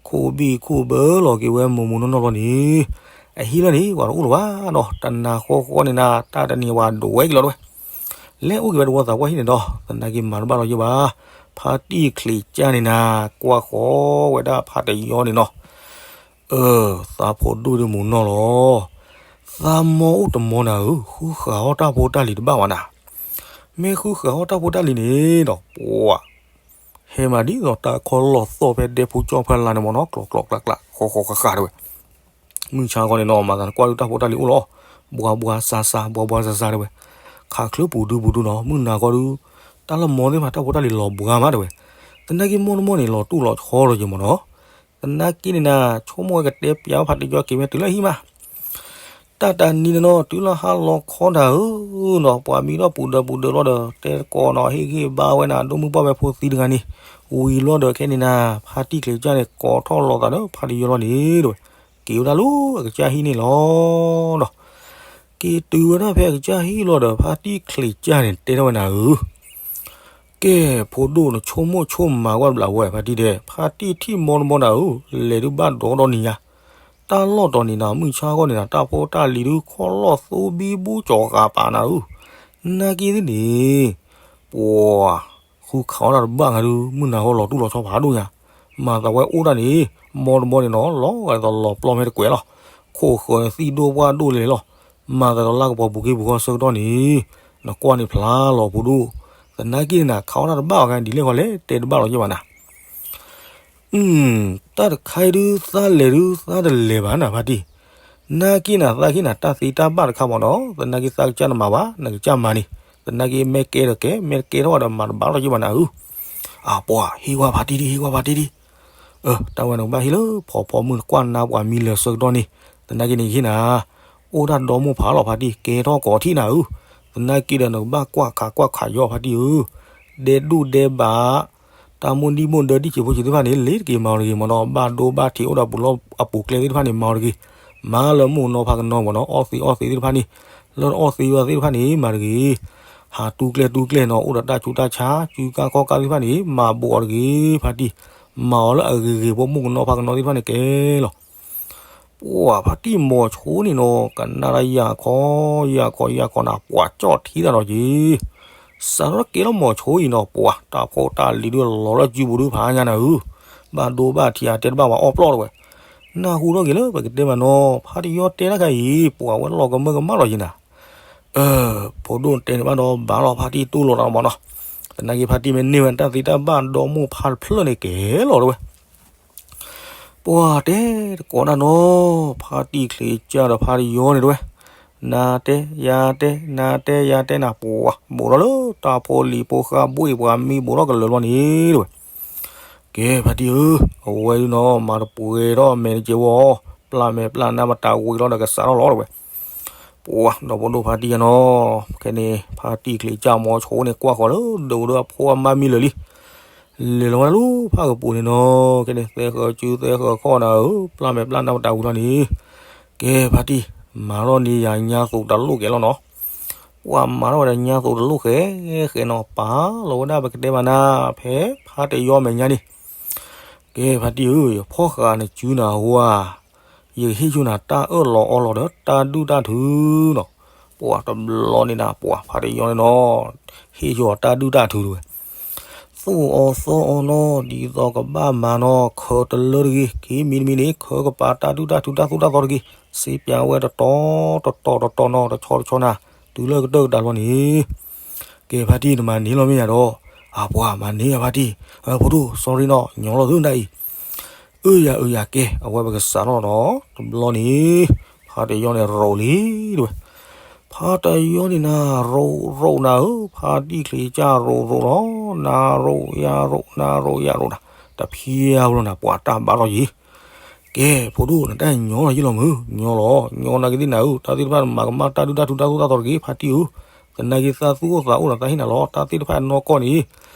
ခိၣ်ဘံၣ်ခိၣ်ဘၢလီၤက့ၤဝဲမိၢ်မိၢ်နီၢ်နီၢ်လီၤန့ၣ် အဟံၣ်လၢန့ၣ် ပှၤတအိၣ်လၢၤဘၣ်နီၤ တနၤဃီဃီန့ၣ်နၤ တၢ်တနံၤဝဲဒိးဝဲက့ၤလီၤတဝဲ လဲၤအိၣ်က့ၤဝဲတဝီသးပှၢ်ဟံၣ်န့ၣ်ဒီး သနာ်က့မၤတဘၣ်လီၤယိၣ်ဘၣ်, ဖါတံၢ်ချံးကၢ်န့ၣ်နၤ ကွၢ်ဃီဝဲဒၣ်ဖါတံၢ်ယီန့ၣ်နီၤ အၢ သးဖိဒိၣ်ဒုးမိၢ်နီၢ်လီၤ, သးမီအိၣ်တမီနၤဧၢ, ဃုဃာ်အီၣ်တၢ်ဖိတၢ်လံၤတဘၣ်ဘၣ်နၤ, မ့ၢ်ဃုဃာ်အီၣ်တၢ်ဖိတၢ်လံၤန့ၣ်ဒီး ပှၤ ဟဲမးဒ်သိးတၢ်ခီလီၢ်သီၣ်ဖဲဒဲဖိကၠီၣ်ဖဲလါန့ၣ်မ့ၢ်နီၤ ကျီကျီကျးကျး ဃီဃီဃးဃးတဲဝဲ မုၢ်ဆါခီန့ၣ်နီၤ မၤသးနကွၢ်ဒုးတၢ်ဖိတၢ်လံၤအိၣ်လီၤ, ဘှါဘှါစါစါ ဘှါဘှါစါစါတဲဝဲ, ခးချၢပူၤဒုပူၤဒုနီၤ မုၢ်နၤခီဒုး တၢ်လၢမီသ့ၣ်တဖၣ် တၢ်ဖိတၢ်လံၤလီၤဘှါမးတဲဝဲ, သနာ်က့မိၢ်တမိၢ်န့ၣ် လီၤတူၢ်လီၤဆီလီၤက့ၤမ့ၢ်နီၤ, သနာ်က့န့ၣ်နၤ ဆိကမိၣ်ဝဲကတဲပျးဖါတံၢ်ယီက့ၤဝဲတုၤလၢဟံၣ်မး တၢ်တနံၤန့ၣ်နီၤ တုၤလၢဟါလီၤခီတၢ်ဧၢနီၤ ပှၤမံဒီးပူၤဒၢးပူၤဒၢးလီၤဒီး တဲတကိးနီၤ ဟ့ၣ်ဂံၢ်ဘါဝဲနၤ ဒိၣ်မုၢ်ပှၢ်ဝဲဖိသံတဂၤန့ၣ်, ဝံၤလီၤဒီးခဲန့ၣ်နၤ ဖါတံၢ်ချံးကၢ်န့ၣ် ကိးထီၣ်လီၤသးဒီးဖါတံၢ်ယီလီၤန့ၣ်တဲဝဲ, က့ၤဝဲဒၣ်လၢအကစၢ်ဟံၣ်န့ၣ်လီၤဒီး က့ၤတုၤဝဲဒၣ်ဖဲအကစၢ်ဟံၣ်လီၤဒီး ဖါတံၢ်ချံးကၢ်န့ၣ် တဲထီၣ်ဝဲနၤဧၢ ကဲ ဖိဒိၣ်နဆိကမိၣ်ဆိကမးကွၢ်တဘျးဝဲ ဖါတံၢ်ဒဲး ဖါတံၢ်ထံၣ်မီတမီနၤဧၢ, လဲၤဒုးဘၣ်ဒီဒီနံၤညါ, တၢ်လီၢ်တီၤန့ၣ်နၤ မုၢ်ဆါဂီၢ်န့ၣ်နၤ တၢ်ဖိတၢ်လံၤဒုးခီလီၢ်သူဘံဘူကၠီၤဃာ်ပာ်နၤဧၢ, နာ်က့သ့ၣ်န့ၣ် ပှၤ ဃုခးအီၣ်တၢ်တဘၣ်ဂၤဒုး မုၢ်နၤဂီၢ်လီၤတူၢ်လီၤဆီဖးဒိၣ်ညါ, မၤသးဝဲအိၣ်ဒၣ်န့ၣ် မီတမီန့ၣ်နီၤ လီၤဂာ်ဒ်သိးလီၤပျီၢ်မ့ၢ်တကွဲးလီၤ, ခိၣ်ဃၢၤသံၣ်ဒိၣ်ပှၢ်ဒိၣ်လဲၣ်လီၤ, မၤသးဒီးလၢကပီၤပူၤက့ပူၤဃီဆၢကတီၢ်န့ၣ်, နကွၢ်န့ၣ်ဖျါလီၤဖိဒိၣ်, သနာ်က့န့ၣ်နၤ ခးအီၣ်တၢ်တဘၣ်အီၤဂၤဒ်လဲၣ်ဃီလဲၣ် တဲတဘၣ်လီၤယဲၢ်ဘၣ်နၤ တၢ်တခါအံၤဒုး သးလဲၤဒုး သးတလဲၤဘၣ်နၤဖါတံၢ်, နာ်က့နၤ သးက့နၤ တၢ်သ့တၢ်ဘၣ်တခါမ့ၢ်နီၤ သနာ်က့သးကစၢ်နမၤဘၣ် နကစၢ်မၤန့ၣ်, သနာ်က့မ့ၢ်ကဲဒီးကဲ မ့ၢ်တကဲထီၣ်ဒီးမၤတဘၣ်လီၤယဲၢ်ဘၣ်နၤဧၢ, အပှၤ ဟ့ၣ်ဝဲဖါတံၢ်ဒံး ဟ့ၣ်ဝဲဖါတံၢ်ဒံး အၢ တၢ်ဝဲနကဘၣ်ဟ့ၣ်လၢဖီဖီမုၢ်နကွၢ်နါပှၤမံလၢာ်ဆၢကတီၢ်န့ၣ်, သနာ်က့န့ၣ်ယဟ့ၣ်နၤ, အိၣ်တၢ်ဒီမိၢ်ဖးလီၤဖါတံၢ် ကဲထီၣ်ကီးထံၣ်နၤဧၢ, သနာ်က့ဒီးနကဘၣ်ကွၢ်ခးကွၢ်ခးယီၤဖါတံၢ်ဧၢ, ဒဲဒူၣ်ဒဲဘး, တၢ်မိၢ်ဒံၣ်မိၢ်ဒၢဒံၣ်စံးဖိစံးသ့ၣ်တဖၣ်န့ၣ် လ့ၤတက့ၤမၤအီၤတဂ့ၤမ့ၢ်နီၤ, ဘၣ်ဒိဘၣ်ထံးအိၣ်ဒီးပူၤလီၢ်အပူၤကျဲသ့ၣ်တဖၣ်န့ၣ် မၤအီၤတဂ့ၤ, မၤလၢမိၢ်နီၢ်ဖးကနီၤမ့ၢ်နီၤ, အီၣ်သ့အီၣ်သ့သ့ၣ်တဖၣ်န့ၣ်, လၢအီၣ်သ့ယီၤသ့ၣ်တဖၣ်န့ၣ် မၤတဂ့ၤ ဟးတူကျဲတူကျဲနီၤ အိၣ်ဒီးတၢ်ဆူးတၢ်ဆါ စုကါခီၣ်ကါသ့ၣ်တဖၣ်န့ၣ် မၤဘူးအီၤတဂ့ၤ ဖါတံၢ်, မၤအီၤလၢအဂ့ၤဂ့ၤ ဖိမိၢ်ကနီၤဖးကနီၤသ့ၣ်တဖၣ်န့ၣ်ကဲလီၤ. ပှၤဖါတံၢ်မိၤဆိန့ၣ်နီၤ ကနၣ်တၢ်ယၢ်ခီ ယၢ်ခီ ယၢ်ခီနၤ ပှၤကၠီၣ်ထံတၢ်ဒီးက့ၤ စးထီၣ်ကဲလီၤမိၤဆိအံၤနီၤ ပှၤတၢ်ဖိတၢ်လံၤဒုးလီၤလၢစုပူၤဒုး ဖးညါနၤဧၢ, ဘၣ်ဒိဘၣ်ထံးအတဲတဘၣ်ဝဲအီၣ်ပျီၢ်တဝဲ, နၢ်ဟူထီၣ်က့ၤလၢပကတဲမးနီၤ ဖါတံၢ်ယီၤတဲတၢ်ခါအံၤ ပှၤဝဲလီၤကမၢကမၣ်လီၤယံၤနၤ, အၢ ဖိဒိၣ်တဲန့ၣ်ဘၣ်ဒီးဘၣ်လီၤ ဖါတံၢ်တူၢ်လိာ်တၢ်မးနီၤ, သနာ်က့ဖါတံၢ်မ့ၢ်န့ၢ်ဝဲတၢ်သ့တၢ်ဘၣ်ဒီမိၢ်ဖးတဖျၢၣ်န့ၣ်ကဲလီၤတဝဲ ပှၤတဲတကိးဒၣ်နီၤ ဖါတံၢ်ချံးကၢ်ဒီးဖါတံၢ်ယီၤန့ၣ်တဝဲ, နၤတဲယၤတဲ နၤတဲယၤတဲနၤ ပှၤဘူးထီၣ်လၢတၢ်ဖိလံၤဖိဃါဘှ့ၣ်ပှၤမံဘူးထီၣ်ကလၢာ်လီၤန့ၣ်တဝဲ, ကဲဖါတံၢ်ဧၢ, အဝဲဒုးနီၤ မၤတပှဲၤထီၣ်မဲာ်တကဲဝီၤ, ပျၢ်မဲာ်ပျၢ်နါမတၤဝံၤလီၤဒီးကစးထီၣ်လီၤတဝဲ, ပှၤဒီးဖိဒိၣ်ဖါတံၢ်ယီၤနီၤ, ခဲန့ၣ် ဖါတံၢ်ချံးကၢ်မိၤဆိန့ၣ် ကွၢ်ဃီၤလၢဒိးဒီးအဖိအမါမံလၢာ်လံ လဲၤလီၤဝဲဒၣ်လၢဖၣ်ကပူၤန့ၣ်နီၤ, ခဲန့ၣ် သဲဃၢၤစုသဲဃၢၤခီၣ်နၤဧၢ, ပျၢ်မဲာ်ပျၢ်နါမတၤဝံၤလီၤန့ၣ်, ကဲဖါတံၢ်, မၤထီၣ်န့ၢ်ယၤညါသိးတလိၣ်ကဲလီၤနီၤ, ပှၤမၤထီၣ်ဝဲဒၣ်ညါသိးတလိၣ်ဃဲဃဲနီၤ, ပာ်လီၤဝဲဒၣ်ပကတဲဘၣ်နၤ, ဖဲဖါတံၢ်ယီၤမဲာ်ညါန့ၣ်, ကဲဖါတံၢ်ဧၢ, ယဖီၣ်ဃာ်နစုနၤဟူဧါ ယကဟ့ၣ်ဆိနၤတၢ်အၢၣ်လီၤအီလီၤဒီးတၢ်ဒုၣ်တၢ်ထုနီၤ, ပှၤတဘျီန့ၣ်နၤ ပှၤဖါတံၢ်ယီၤန့ၣ်နီၤ, ဟ့ၣ်ဆိအီၤတၢ်ဒုၣ်တၢ်ထုတဝဲ, သူၣ်အီၤသီအီၤနီၤ, ဒ်သိးကဘၣ်မၤနီၤ, ခၢတလၢတဂ့ၤ, ခံမံၤတမံၤန့ၣ် ခၢကပၤတၢ်ဒုၣ်တၢ်ထုတၢ်သိၣ်တၢ်သီတဂ့ၤ, စ့ပၠးဝဲတတီၤတတီၤတတီၤနီၤ, တဆီတဆီနၤ, တုၤလၢကတၢၢ်ကတၢၢ်လီၤန့ၣ် ကဲဖါတံၢ်နမၤန့ၢ်လီၤမ့ၢ်ယၤဒီး, အပှၤမၤန့ၢ်အဖါတံၢ်, ဖိဒိၣ် sorry နီၤ ညီလီၤသုနၤအံၤ. အၢယၤအၢယၤကဲ အဝဲပကစးထီၣ်နီၤ တဘျီန့ၣ် ဖါတယီန့ၣ်ရိးလံ တဲဝဲ. ဖါတယီန့ၣ်နၤ ရိးရိးနၤဧၢ, ဖါတံၢ်ချံးကၢ်ရိးရိးလီၤ, နၤရိးယၤရိး နၤရိးယၤရိးနၤ, တဖျါဘၣ်လီၤနၤ ပှၤတၢ်ဘါထီၣ်ယံၤ ကဲ ဖိဒိၣ် နတၢ်ညီလီၤယံၤလီၤမုၢ်, ညီလီၤ, ညီနၤကသ့ၣ်နၤဧၢ, တၢ်သ့ၣ်တဖၣ်မၤကမၣ်တၢ်ဒုၣ်တၢ်ထူတၢ်သိၣ်တၢ်သီတဂ့ၤ ဖါတံၢ်ဧၢ, သနာ်က့သးသူၣ်အိၣ်သးအိၣ်ဒီးသးဟ့ၣ်နၤလီၤ, တၢ်သ့ၣ်တဖၣ်နီၢ်ကီၢ်န့ၣ်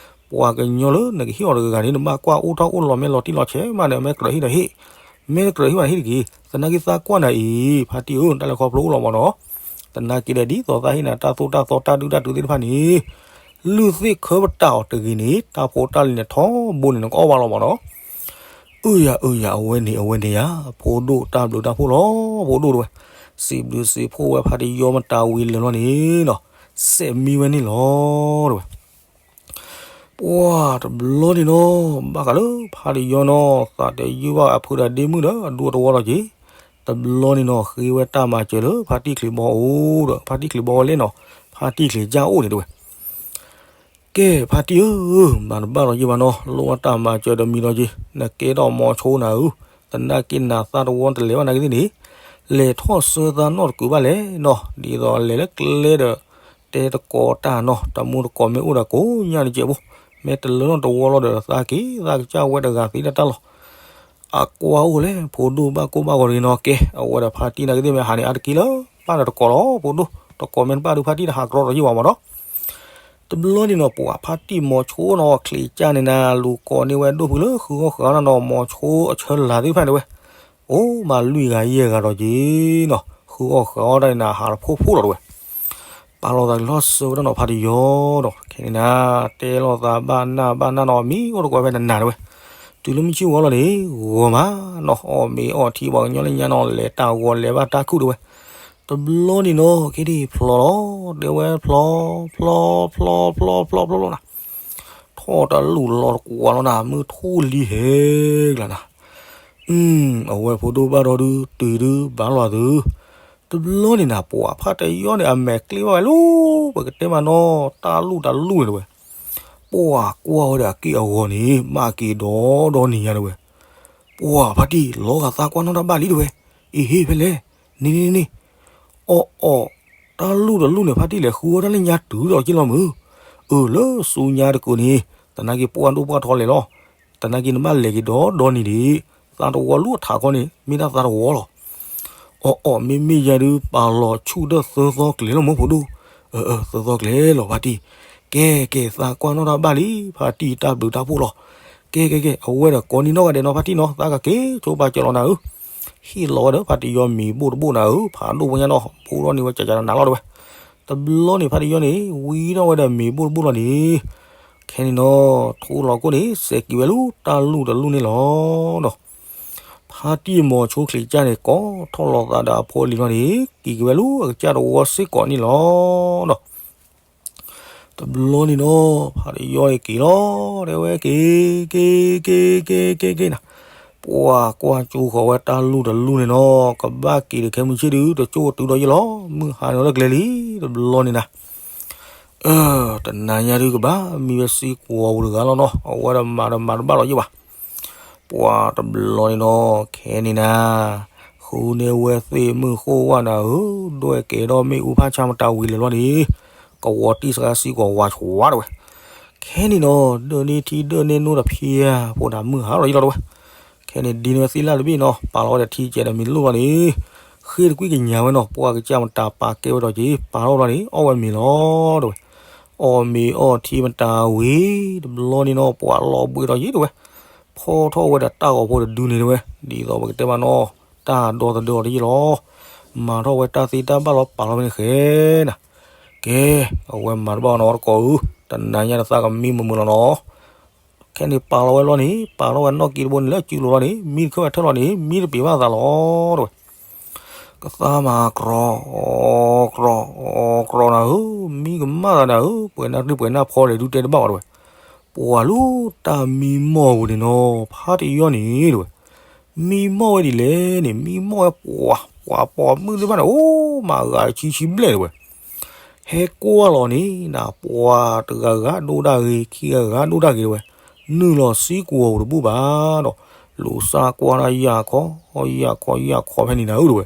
ပှၤကညီလၢနကဟ့ၣ်အီၤတဂၤဂၤန့ၣ် နဘၣ်ကွၢ်အိၣ်ထီၣ်အိၣ်လီၤ မ့ၢ်လီၤတံၢ်လီၤဆဲးမးန့ၣ် မ့ၢ်ကြၢးဟ့ၣ်ဒီးဟ့ၣ်, မ့ၢ်တကြၢးဟ့ၣ်ဘၣ်ဟ့ၣ်တဂ့ၤ, သနာ်က့သးကွၢ်နၤအံၤ ဖါတံၢ်ဧၢ နတၢ်လဲၤခီဖျိအိၣ်လီၤမးနီၤ, သနာ်က့ဒီးဒ်သိးသးဟ့ၣ်နၤတၢ်သိၣ်တၢ်သီတၢ်ဒုၣ်တၢ်ထူသ့ၣ်တဖၣ်န့ၣ် လုၢ်သ့ၣ်ခၢပတာ်အီၤတဂ့ၤန့ၣ် တၢ်ဖိတၢ်လံၤန့ၣ်ထီဘိန့ၣ် နကအီၣ်ဘၣ်လီၤမးနီၤ. အၢယၤအၢယၤ အဝဲန့ၣ် အဝဲန့ၣ်ယၤ ဖိဒိၣ်တၢ်ဘျုးတၢ်ဖှိၣ်လီၤ ဖိဒိၣ်တဲဝဲ, စံးဘျုးစံးဖှိၣ်ဝဲဖါတယီမတၤဝံၤလၢာ်လီၤန့ၣ်နီၤ, စဲးမံဝဲန့ၣ်လီၤတဲဝဲ. ပှၤတဘျီန့ၣ်နီၤ ဘၣ်ဃးလၢဖါတယီနီၤ သးတယုၢ်ဘၣ်အဖုဒီးဒ့မုၣ်ဒီးအဒူအတဝီလီၤက့ၤ, တဘျီန့ၣ်နီၤ ဃ့ဝဲတၢ်မၤစၢၤလၢဖါတံၢ်ချံးဘီအိၣ်ဒီး ဖါတံၢ်ချံးဘီဝဲလဲၣ်နီၤ, ဖါတံၢ်ချံးကၢ်အိၣ်န့ၣ်တဲဝဲ. ကဲ ဖါတံၢ်ဧၢ, မၤတဘၣ်လီၤယံၤဘၣ်နီၤ, လိၣ်ဘၣ်တၢ်မၤစၢၤဒီးမံၤလီၤက့ၤ, နကဲထီၣ်မီၤဆိနၤဧၢ, သနာ်က့နၤသးတဝီတလဲၤဘၣ်နာ်က့သ့ၣ်န့ၣ်, လဲၤထီၣ်ဆၢသးနီၢ်တကုာ်ဘၣ်လဲၣ်နီၤ, ဒ်သိးလဲၤလၢကျဲဒီး တဲတကိးတၢ်နီၤ, တမူတကိးမ့ၢ်အိၣ်ဒီးကိးညါတကဲးဖိ, မ့ၢ်တလၢထီၣ်တဝီလီၤဒီးသးက့ၤ သးကစၢ်ဝဲတဂၤသ့တၢ်လီၤ. အကွၢ်အိၣ်လဲၣ် ဖိဒိၣ်ဘၣ်ကိၢ်ဘၣ်ဂီၤတဂ့ၤနီၤ, ကဲ အဝဲဒီးဖါတံၢ်နာ်က့သ့ၣ်မ့ၢ်ဟးန့ၣ် အါတက့ၢ်လၢ ဘၣ်ဒီးတကိးလီၤ ဖိဒိၣ်, တကိးမ့ၢ်တဘၣ်ဒုးဖါတံၢ်တဟးကြီဒီးယံၤဘၣ်မးနီၤ. တဘျီန့ၣ်နီၤ ပှၤဖါတံၢ်မီၤဆိနီၤ ချံးကၢ်န့ၣ်နၤ လူၤကိးန့ၢ်ဝဲဒိၣ်ဖုလၢဃုအီၣ်ဃုအီနၤနီၤ, မီၤဆိအဆၢလၤသ့ၣ်တဖၣ်န့ၣ်တဲဝဲ, အိၣ်မးလွံၢ်ဂၤယဲၢ်ဂၤဒီးက့ၤနီၤ, ဃုအီၣ်ဃုအီတၢ်န့ၣ်နၤ ဟးတဖိးဖိးလီၤတဲဝဲ. ပာ်လီၤသးလီၤစၢၤဝဲဒၣ်နီၤ ဖါတယီဒီး ခဲန့ၣ်နၤ တဲလိာ်သးဘၣ်နၢ်ဘၣ်နၢ်နီၤ မံၤအိၣ်တကိးဖဲနနၤတဲဝဲ. တုၤလၢမုၢ်ဆ့ၣ်ဝီလီၤန့ၣ် ဂီၤမးနီၤ အီၣ်မ့ၤအီထံပှၤကညီလၢညါနီၤ လဲၤတၢ်ဂီၤလဲၤဘၣ်တၢ်ခုၣ်တဲဝဲ. တဘျီန့ၣ်နီၤ ခဲဒံးဖျီလီၤ တဲဝဲဖျီ ဖျီ ဖျီ ဖျီ ဖျီ ဖျီ ဖျီ ဖျီနၤ ထီၣ်တလူၢ်လီၤတကွၢ်လီၤနၤ မုၢ်ထူၣ်လံဟဲကျါနၤ. အဝဲဖိဒိၣ်ဘၣ်ဒီဒု တုၤဒု ဘၣ်လီၤသု. တဘျီန့ၣ်နၤ ပှၤဖါတယီန့ၣ် အမဲာ်ကျ့ဘၣ်ဝဲလီၤ ပကတဲမးနီၤ တၢ်လူၢ်တၢ်လူၢ်န့ၣ်တဲဝဲ. ပှၤကွၢ်ဝဲဒၣ်အက့ၢ်အဂီၤန့ၣ် မၤက့ၤဒီဒီနံၤညါတဲဝဲ. ပှၤဖါတံၢ် လီၤဂာ်သးကွၢ်နီၣ်တၢ်ဘၣ်လံတဲဝဲ. အ့ဟ့ၣ်ဖဲလဲၣ်, န့ၣ်န့ၣ်န့ၣ်, အီၣ်အီၣ်, တၢ်လူၢ်တလူၢ်န့ၣ် ဖါတံၢ်လဲၤဃုအီၣ်တၢ်လၢညါတုၤဒီးက့ၢ်လီၤမုၢ်. အၢ လၢဆူညါတကုာ်န့ၣ် သနာ်က့ပှၢ်ဒိၣ်ပှၢ်ထီလဲၤလီၤ. သနာ်က့နဘၣ်လဲၤက့ၤဒီဒီနံၤဒံး သးတဝီလူၢ်အထးခီန့ၣ် မ့ၢ်ဒၣ်သးတဝီလီၤ. အီၣ်အီၣ်မ့မ့ၢ်ယၤဒုး ပာ်လီၤဆူၣ်ဒီးသၢသီကျဲၤလီၤမုၢ်ဖိဒိၣ်. အၢ အၢ သၢသီကျဲၤလီၤဖါတံၢ်. ကဲ ကဲ သးကွၢ်နီၣ်တၢ်ဘၣ်လံ ဖါတံၢ်တၢ်ဘျုးတၢ်ဖှိၣ်လီၤ. ကဲ ကဲ ကဲ အဝဲဒီးကိးနံၤနီၢ်ဂၤဒဲးနီၤဖါတံၢ်နီၤ သးကက့ၤဆိပာ်စၢၤလီၤနၤဧၢ. ဟ့ၣ်လီၤဝဲဒီးဖါတယီမ့ၤဘိၣ်တဘိၣ်နၤဧၢ ဖးဒိၣ်ဖိညါနီၤ ဘိၣ်ထီၣ်န့ၢ်ဝဲကကနၤလီၤတဲဝဲ. တဘျီန့ၣ်ဖါတယီန့ၣ် ဝံထီၣ်ဝဲဒီးမ့ၤဘိၣ်တဘိၣ်လီၤန့ၣ် ခဲန့ၣ်နီၤ ထူလီၤကိၣ်န့ၣ် စဲးက့ၤဝဲလၢတၢ်လူၢ်တလူၢ်န့ၣ်လီၤနီၤ. ဖါတံၢ်မီၤဆိချံးကၢ်န့ၣ် ကိးထီၣ်လီၤသးဒီးအဖိအလံၤလီၤန့ၣ် က့ၤက့ၤဝဲလၢအကစၢ်တဝီစ့ၢ်ကီးန့ၣ်လီၤနီၤ. တဘျီန့ၣ်နီၤ ဖါတယီန့ၣ်က့ၤလီၤ တဲဝဲက့ၤ က့ၤ က့ၤ က့ၤ က့ၤ က့ၤနၤ. ပှၤကွၢ်ကၠိဃီၤဝဲတၢ်လူၢ်တလူၢ်န့ၣ်နီၤ ကဘၣ်က့ၤဒီးခဲမုၢ်ဆ့ၣ်ဒုး တကၠိၣ်တုၤဒီးယဲလီၤ မုၢ်ဟါန့ၣ်လီၤကျဲလံ တဘျီန့ၣ်နၤ. အၢ တနၤညါဒုးကဘၣ်မံဝဲစ့ၢ်ကီးပူၤတဂၤလီၤနီၤ အဝဲဒီးမၤဒီးမၤတဘၣ်လီၤယံၤဘၣ်. ပှၤတဘျီန့ၣ်နီၤ ခဲန့ၣ်နၤ ဃုန့ၢ်ဝဲသ့ၣ်မုၢ်ဃိၣ်ဝၣ်နၤဧၢ ဒွဲၣ်ကဲဒီးမ့ၣ်အူဖးဆါမတၤဝံၤလဲၤလီၤန့ၣ် ကဝီၤတံၢ်စှၤစ့ၢ်ကီးဝါဆှါတဲဝဲ. ခဲန့ၣ်နီၤ ဒၢၣ်န့ၢ်ထံဒၢၣ်န့ၢ်နိတဖျၢၣ် ဖိနၤမုၢ်ဟါလီၤယံၤလီၤတဲဝဲ. ခဲန့ၣ်ဒ်န့ၢ်ဝဲသ့ၣ်လၣ်တဘ့ၣ်နီၤ ပာ်လီၤဝဲဒီးထံကဲဒီးမ့ၤလိၣ်လီၤန့ၣ် ဃ့တကွံၢ်ကညးဝဲနီၤ ပှၤကစၢ်မတၤပာ်ကဲဝဲဒီးက့ၤ ပာ်ထီၣ်လီၤန့ၣ် အီၣ်ဝဲမ့ၤလီၤတဲဝဲ. အီၣ်မ့ၤအီၣ်ထံမတၤဝံၤ တဘျီန့ၣ်နီၤ ပှၤလီၤဘှံးထီၣ်ယံၤတဲဝဲ. ဖီထီၣ်ဝဲဒီးတၢ်ဂီၤဖိတဒုန့ၣ်တဲဝဲ ဒ်သိးပကတဲမးနီၤ တၢ်ဒီသဒၢအီၤတယံၤလီၤ. မၤထီၣ်ဝဲတၢ်သ့တၢ်ဘၣ်လီၤ ပာ်လီၤဝဲန့ၣ်ဃဲနၤ. ကဲ အဝဲမၤတဘၣ်နီၤတကိးဧၢ တနၤညါဒီးသးကမံမုာ်မုာ်လီၤနီၤ. ခဲန့ၣ်ပာ်လီၤဝဲလီၤန့ၣ် ပာ်လီၤဝဲနီၣ်က့တဘိန့ၣ်လၢစုလိၤလီၤန့ၣ် မံတခၢၣ်ဝဲထၢၣ်လီၤန့ၣ် မံတပ့ၤဘၣ်သးလီၤတဲဝဲ. ကသါမၤကြီ ကြီ ကြီနၤဧၢ မံကမၣ်သးနၤဧၢ ပှဲၤနၢ်တပှဲၤနၢ်ဖီလဲၣ်ဒုးတဲတဘၣ်ဘၣ်တဲဝဲ. ပှၤလၢတၢ်မံမီၢ်ပူၤန့ၣ်နီၤ ဖါတယီန့ၣ်တဲဝဲ မံမီၢ်ဝဲဒ်လဲၣ်န့ၣ် မံမီၢ်ဝဲပှၤ ပှၤပိာ်မုၣ်သ့ၣ်တဖၣ်န့ၣ် အိၣ်မးဂၤဆံဆံဘျဲၣ်တဲဝဲ. ဟဲကွၢ်လီၤန့ၣ် နပှၤတဂၤဂၤဒိၣ်ဒၣ်ဂ့ၤ ခံဂၤဂၤဒိၣ်ဒၣ်ဂ့ၤတဝဲ, နုာ်လီၤစံကွီၤဧိၤတဘူၣ်ဘၣ်ဒီး လူၤစၢ်ကွၢ်ဒၣ်ယၢ်ခီ ယၢ်ခီ ယၢ်ခီဖဲန့ၣ်နၤဧၢတဝဲ.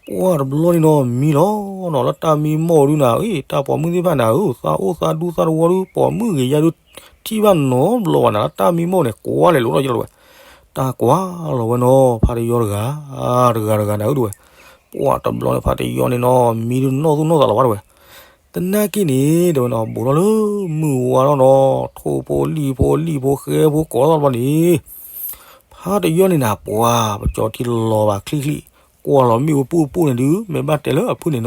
ပှၢ်တဘျီန့ၣ်နီၤ မံလီၤနီၤ လၢတၢ်မံမီၢ်ဒုနၤဧၢ တၢ်ပိာ်မုၣ်သ့ၣ်တဖၣ်နၤဧၢ သးအိၣ်သးဒူသးတဝီဒု ပိာ်မုၣ်ဂ့ၤယါဒု ထံၣ်ဘၣ်နီတဘျီဘၣ်နၤ လၢတၢ်မံမီၢ်န့ၣ် ကွၢ်လဲၤလိၤထီၣ်ယလီၤတဝဲ. တၢ်ကွၢ်လီၤဝဲနီၤ ဖါတယီတဂၤ တဂၤတဂၤနၤဧၢတဝဲ. ပှၢ်တဘျီန့ၣ် ဖါတယီန့ၣ်နီၤမံဒုနီၢ်သူၣ်နီၢ်သးလီၤဘၣ်တဝဲ. သနာ်က့န့ၣ် တဝဲနီၤ ဘူးထီၣ်လၢမုၢ်ဝါထီၣ်နီၤ ထိၣ်ဖိလံၣ်ဖိလံၣ်ဖိဃဲဖိကိးထီၣ်တဘျီန့ၣ် ဖါတယီန့ၣ်နၤ ပှၢ်ပကၠီထံလီၤဘၣ်ချံချံ, ကွၢ်လီၤမ့ၣ်အူပူၣ်ပူၣ်န့ၣ်ဒု မ့ၢ်ဘၣ်တဲလၢအဖုၣ်န့ၣ်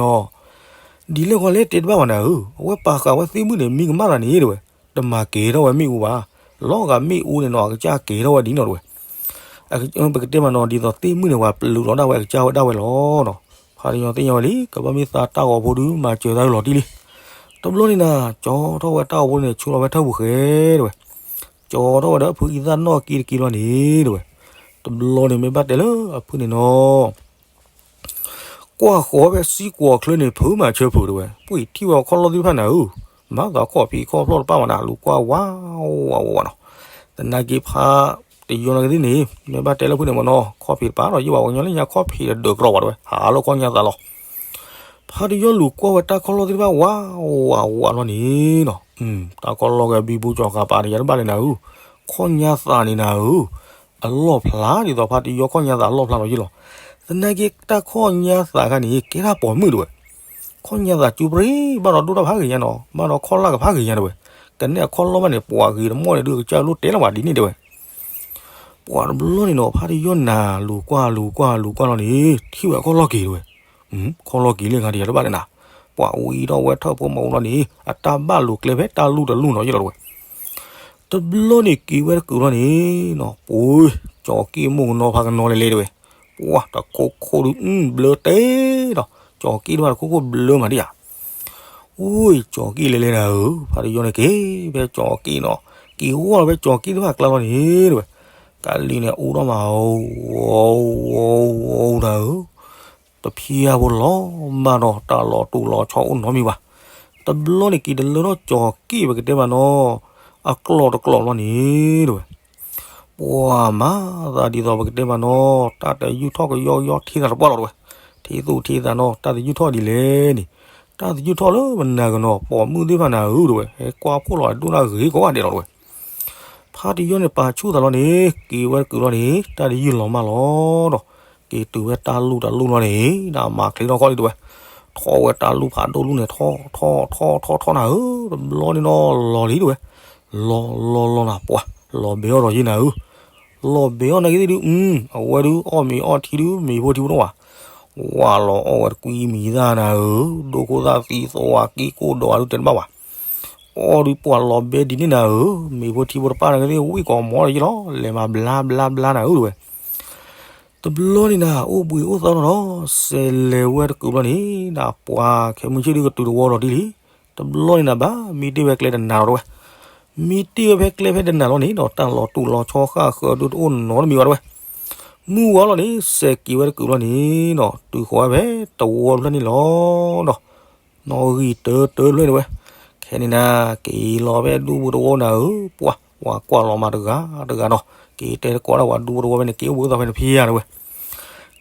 နီၤ ဒ်လဲၣ်ဃီလဲၣ်တဲတဘၣ်ဘၣ်နၤဧၢ, အဝဲပာ်ဃာ်ဝဲသ့ၣ်မုၣ်န့ၣ် မံကမၣ်သးန့ၣ်တဝဲ, တမၤကဲၤထီၣ်ဝဲမ့ၣ်အူဘၣ်, လီၤဂာ်မ့ၣ်အူန့ၣ်နီၤ အကစၢ်ကဲၤထီၣ်ဝဲဒ်နီၤတဝဲ. ပကတဲမးနီၤ ဒ်သိးသ့ၣ်မုၣ်န့ၣ် ပှၤပျုးလီၤဒၣ်ဝဲအကစၢ်ဝဲဒၣ်ဝဲလီၤနီၤ. ဖါတယီသ့ၣ်ညါဝဲလံ ကဘၣ်မ့ၢ်သးတၢ်ဂီၤဖိဒု မၤစၢၤသးလီၤတံၢ်လံ. တဘျီန့ၣ်နၤ ကၠီထီၣ်ဝဲတၢ်ဂီၤဖိန့ၣ် ဆူလီၤဝဲထၢၣ်ပူၤဃဲတဝဲ ကၠီထီၣ်ဝဲဒီးအဖုအံသၣ်နီၣ်က့တက့လီၤန့ၣ်တဝဲ. တဘျီန့ၣ်မ့ၢ်ဘၣ်တဲလၢအဖုၣ်န့ၣ်နီၤ ကွၢ်ဃီၤဖဲစံကွီၤချၢန့ၣ် ဖုးမၤဆၢဖုးတဝဲ, ပှ့ၤထံၣ်ဝဲအခီၣ်လီၢ်သ့ၣ်တဖၣ်နၤဧၢ, မၤသးခီၣ်ဖံးခီၣ်ဖျီၣ်တပၣ်မးနၤ လူၤကွၢ်ဝးဝးဝးနီၤ. သနာ်က့ဖါတယီနာ်က့သ့ၣ်န့ၣ် မ့ၢ်ဘၣ်တဲလၢဖုၣ်န့ၣ်မးနီၤ ခီၣ်ဖံးတပၣ်ဒီး ယဘၣ်ဝဲညီလၢညါခီၣ်ဖံးတဒၢးကြီဘၣ်တဝဲ ဟးလီၤခီၣ်ညါသးလီၤ. ဖါတယီလူၤကွၢ်ဝဲတၢ်ခီၣ်လီၢ်သ့ၣ်တဖၣ်ဝးဝးဝးလီၤန့ၣ်နီၤ, တၢ်ခီၣ်လီၢ်ကဲဘံဘူကၠီၤဃာ်ပာ်တယၤတဘၣ်လၢနၤဧၢ, ခီၣ်ညါသးန့ၣ်နၤဧၢ အလီၣ်ဖျါဒ်သိးဖါတယီခီၣ်ညါသးအလီၣ်ဖျါလီၤယ့ၣ်လီၤ. သနာ်က့တၢ်ခီၣ်ညါသးခါန့ၣ် ကဲထီၣ်ပိာ်မုၣ်တဝဲ, ခီၣ်ညါသးကၠူပရ့ဘၣ်ဒီးဒိၣ်တၢ်ဖးဂ့ၤညါနီၤ ဘၣ်ဒီးခီၣ်လၢ်ကဖးဂ့ၤညါတဝဲ, ကနဲၣ်အခီၣ်လီၢ်ဘၣ်န့ၣ် ပှၤဂ့ၤတမီၢ်န့ၣ်ဒုးကစၢ်လိၣ်တဲလီၤဘၣ်ဒ်န့ၣ်တဝဲ. ပှၤတဘျီန့ၣ်နီၤ ဖါတယီနၤ လူၤကွၢ်လူၤကွၢ်လူၤကွၢ်လီၤန့ၣ် ထံၣ်ဝဲအခီၣ်လီၢ်က့ၤတဝဲ, ခီၣ်လီၢ်က့ၤလၢခါတယၤတဘၣ်လၢနၤ, ပှၤဝံထီၣ်ဝဲထၢၣ်ဖိမၤအူလီၤန့ၣ် အတၢ်ဘၣ်လူၤကျဲဖဲတၢ်လူၢ်တလူၢ်နီၤယ့ၣ်လီၤတဝဲ. တဘျီန့ၣ်က့ၤဝဲတကုာ်လီၤန့ၣ်နီၤ ပှ့ၤ ကၠီၤက့ၣ်မိၢ်ကနီၤဖါကနီၤလဲၤလဲၤတဝဲ, ပှၤတခိၣ်ခိၣ်ဒုး ဘျၢတဲဒီး ကၠီၤက့ၣ်တဖၣ်တခိၣ်ခိၣ်ဘျၢမးဒ်ဧါ အိၣ် ကၠီၤက့ၣ်လဲၤလဲၤနၤဧၢ, ဖါတယီန့ၣ်က့ၤဖဲကၠီၤက့ၣ်နီၤ, က့ၤဝီလီၤဖဲကၠီၤက့ၣ်တဖၣ်ကျါလီၤန့ၣ်တဝဲ, ကးလံန့ၣ်အူထီၣ်မး အိၣ် အိၣ် အိၣ် အိၣ်နၤဧၢ, တဖျါဖိလီၤမၢ်ဒီး တၢ်လီၤတူာ်လီၤဆီအိၣ်နီတမံၤဘၣ်. တဘျီန့ၣ်က့ၤတလၢထီၣ်ကၠီၤက့ၣ်ပကတဲမးနီၤ, အကျီၢ်တကျီၢ်လီၤန့ၣ်တဝဲ ပှၤမၤသးဒ်သိးပကတဲမးနီၤ, တၢ်တယုၢ်ထီၣ်ကယီကယီထံသးတပှၢ်လီၤတဝဲ, ထံသူၣ်ထံသးနီၤ, တၢ်တယုၢ်ထီၣ်ဒ်လဲၣ်န့ၣ်, တၢ်တယုၢ်ထီၣ်လၢမနၤကနီၤ, ပိာ်မုၣ်သ့ၣ်တဖၣ်နၤဧၢတဝဲ, ဟဲကွၢ်ဖှိၣ်လီၤဒိၣ်ဒၣ်ဂ့ၤကိးဂၤဒဲးလီၤတဝဲ. ဖါတယီန့ၣ်ပာ်ဆူၣ်သးလီၤန့ၣ် က့ၤဝဲတကုာ်လီၤန့ၣ် တၢ်တယုၢ်လီၤမၢ်လီၤဒီး က့ၤတုၤဝဲတၢ်လူၢ်တလူၢ်လီၤန့ၣ် နမၤချ့ထီၣ်ခီၣ်လံတဝဲ, ထီၣ်ဝဲတၢ်လူၢ်ဖးဒိၣ်လူၢ်န့ၣ် ထီၣ်ထီၣ်ထီၣ်ထီၣ်ထီၣ်နၤဧၢ, တဘျီန့ၣ်နီၤ လီၤလံတဝဲ, လီၤလီၤလီၤနၤပှၤ, လီၤဘဲအီၣ်ဒီးယ့ၢ်နၤဧၢ, လီၤဘဲအီၣ်နာ်က့သ့ၣ်ဒုး အဝဲဒုးအီၣ်မ့ၤအီၣ်ထံဒုး မ့ၤဖိထံဖိတအိၣ်ဘၣ်, ဝၢ်လီၤအီၣ်ဝဲတကွံမံၤသၣ်နၤဧၢ, ဒိၣ်ခိၣ်သၣ်သံသိးဝါက့ၣ်ကိၣ်ဒီးအဒုးတဲတဘၣ်ဘၣ် အီၣ်ဒုးပှၤလီၤဘဲဒ်န့ၣ်နၤဧၢ, မ့ၤဖိထံဖိတပၣ်နာ်က့သ့ၣ် ဝံၣ်ကိးမီၤဒီးယ့ၢ်လီၤ, လဲၤမၤဘျါဘျါဘျါနၤဧၢတဝဲ. တဘျီန့ၣ်နၤ အိၣ်ဘှံးအိၣ်သါလီၤနီၤ, စဲးလဲၤဝဲတကုာ်ဘျီန့ၣ် နပှၤခဲမုၢ်ဆ့ၣ်ဒုးကတုၤတဝီဒီးဒ်လံ, တဘျီန့ၣ်နၤဘၣ် မံတ့ၢ်ဝဲကျဲတနၤလီၤတဝဲ, မံတ့ၢ်ဝဲဖဲကျဲဖဲတနၤလီၤန့ၣ်ဒီး တၢ်လီၤတူာ်လီၤဆီဃၣ်ဃၢၤဒုးတအိၣ်နီတမံၤဘၣ်တဝဲ, မုၢ်ဝါလီၤန့ၣ် စဲးက့ၤဝဲတကုာ်ဘျီန့ၣ်နီၤ တုၤဃီၤဝဲဖဲတဝီတဖျၢၣ်န့ၣ်လီၤဒီး နီၣ်ဂံၢ်တၢတၢတဖျၢၣ်န့ၣ်ဝဲ, ခဲန့ၣ်နၤ က့ၤလီၤဖဲဒူပူၤတဝီနၤဧၢ, ပှၤ ပှၤကွၢ်လီၤမးတဂၤတဂၤနီၤ, က့ၤတဲတကိးဒၣ်ပှၤဒူပူၤတဝီဖဲန့ၣ် က့ၤအိၣ်ဘှံးအိၣ်သါဖဲန့ၣ်တဖျၢၣ်တဝဲ,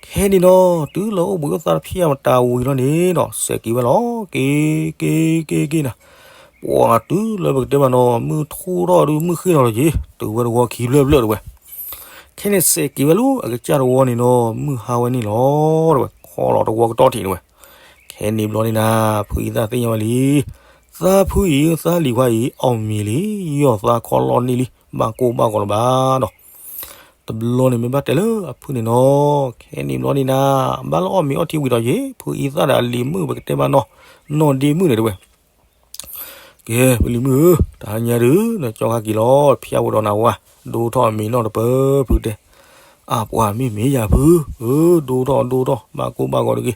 ခဲန့ၣ်နီၤ တုၤလၢအိၣ်ဘှံးအိၣ်သါတဖျၢၣ်မတၤဝံၤလီၤန့ၣ်နီၤ စဲးက့ၤဝဲလီၤ, က့ၤ က့ၤ က့ၤ က့ၤနၤ, ပှၤတုၤလၢပကတဲမးနီၤ မုၢ်ထူၣ်ထီၣ်ဒုးမုၢ်ဃ့ၢ်လီၤလီၤက့ၤ တုၤဝဲတဝီခံဖျၢၣ်ဖျၢၣ်တဝဲ ခဲန့ၣ်စဲးက့ၤဝဲလၢအကစၢ်တဝီန့ၣ်နီၤ မုၢ်ဟါဝဲန့ၣ်လီၤတဝဲ ခီလီၤတဝီကတီၢ်ထံးတဝဲ, ခဲန့ၣ်ဘျီန့ၣ်နၤ ဖုအံသၣ်သ့ၣ်ညါဝဲလံ, သးဖုအံၤ သးလံၤခွါအံၤ အီၣ်မ့ၤလံ, ယီၢ်သးခီလီၢ်န့ၢ်လံ, ဘၣ်ကိၢ်ဘၣ်ဂီၤလၢၤဘၣ်ဒီး တဘျီန့ၣ်မ့ၢ်ဘၣ်တဲလၢအဖုၣ်န့ၣ်နီၤ, ခဲန့ၣ်ဘျီန့ၣ်နၤ ဘၣ်လၢအီၣ်မ့ၤအီၣ်ထံဝံၤဒီးယ့ၢ် ဖုအံသၣ်ဒီးအလံၤမုၣ်ပကတဲမးနီၤ, နီၢ်ဒ့မုၣ်န့ၣ်တဝဲ ကဲ ဖုလံၤမုၣ်ဧၢ, တဟါညါဒုး နကၠီဃါက့ၤလီၤ ဖျါဝဲဒီးနဝၤ, ဒိထီၣ်မ့ၤနီၢ်တပၢၢ်ဖုတဲ, အပှၤမ့ၢ်မ့ၢ်ယၤဖု, အၢ ဒိထီၣ်ဒိထီၣ် ဘၣ်ကိၢ်ဘၣ်ဂီၤတဂ့ၤ,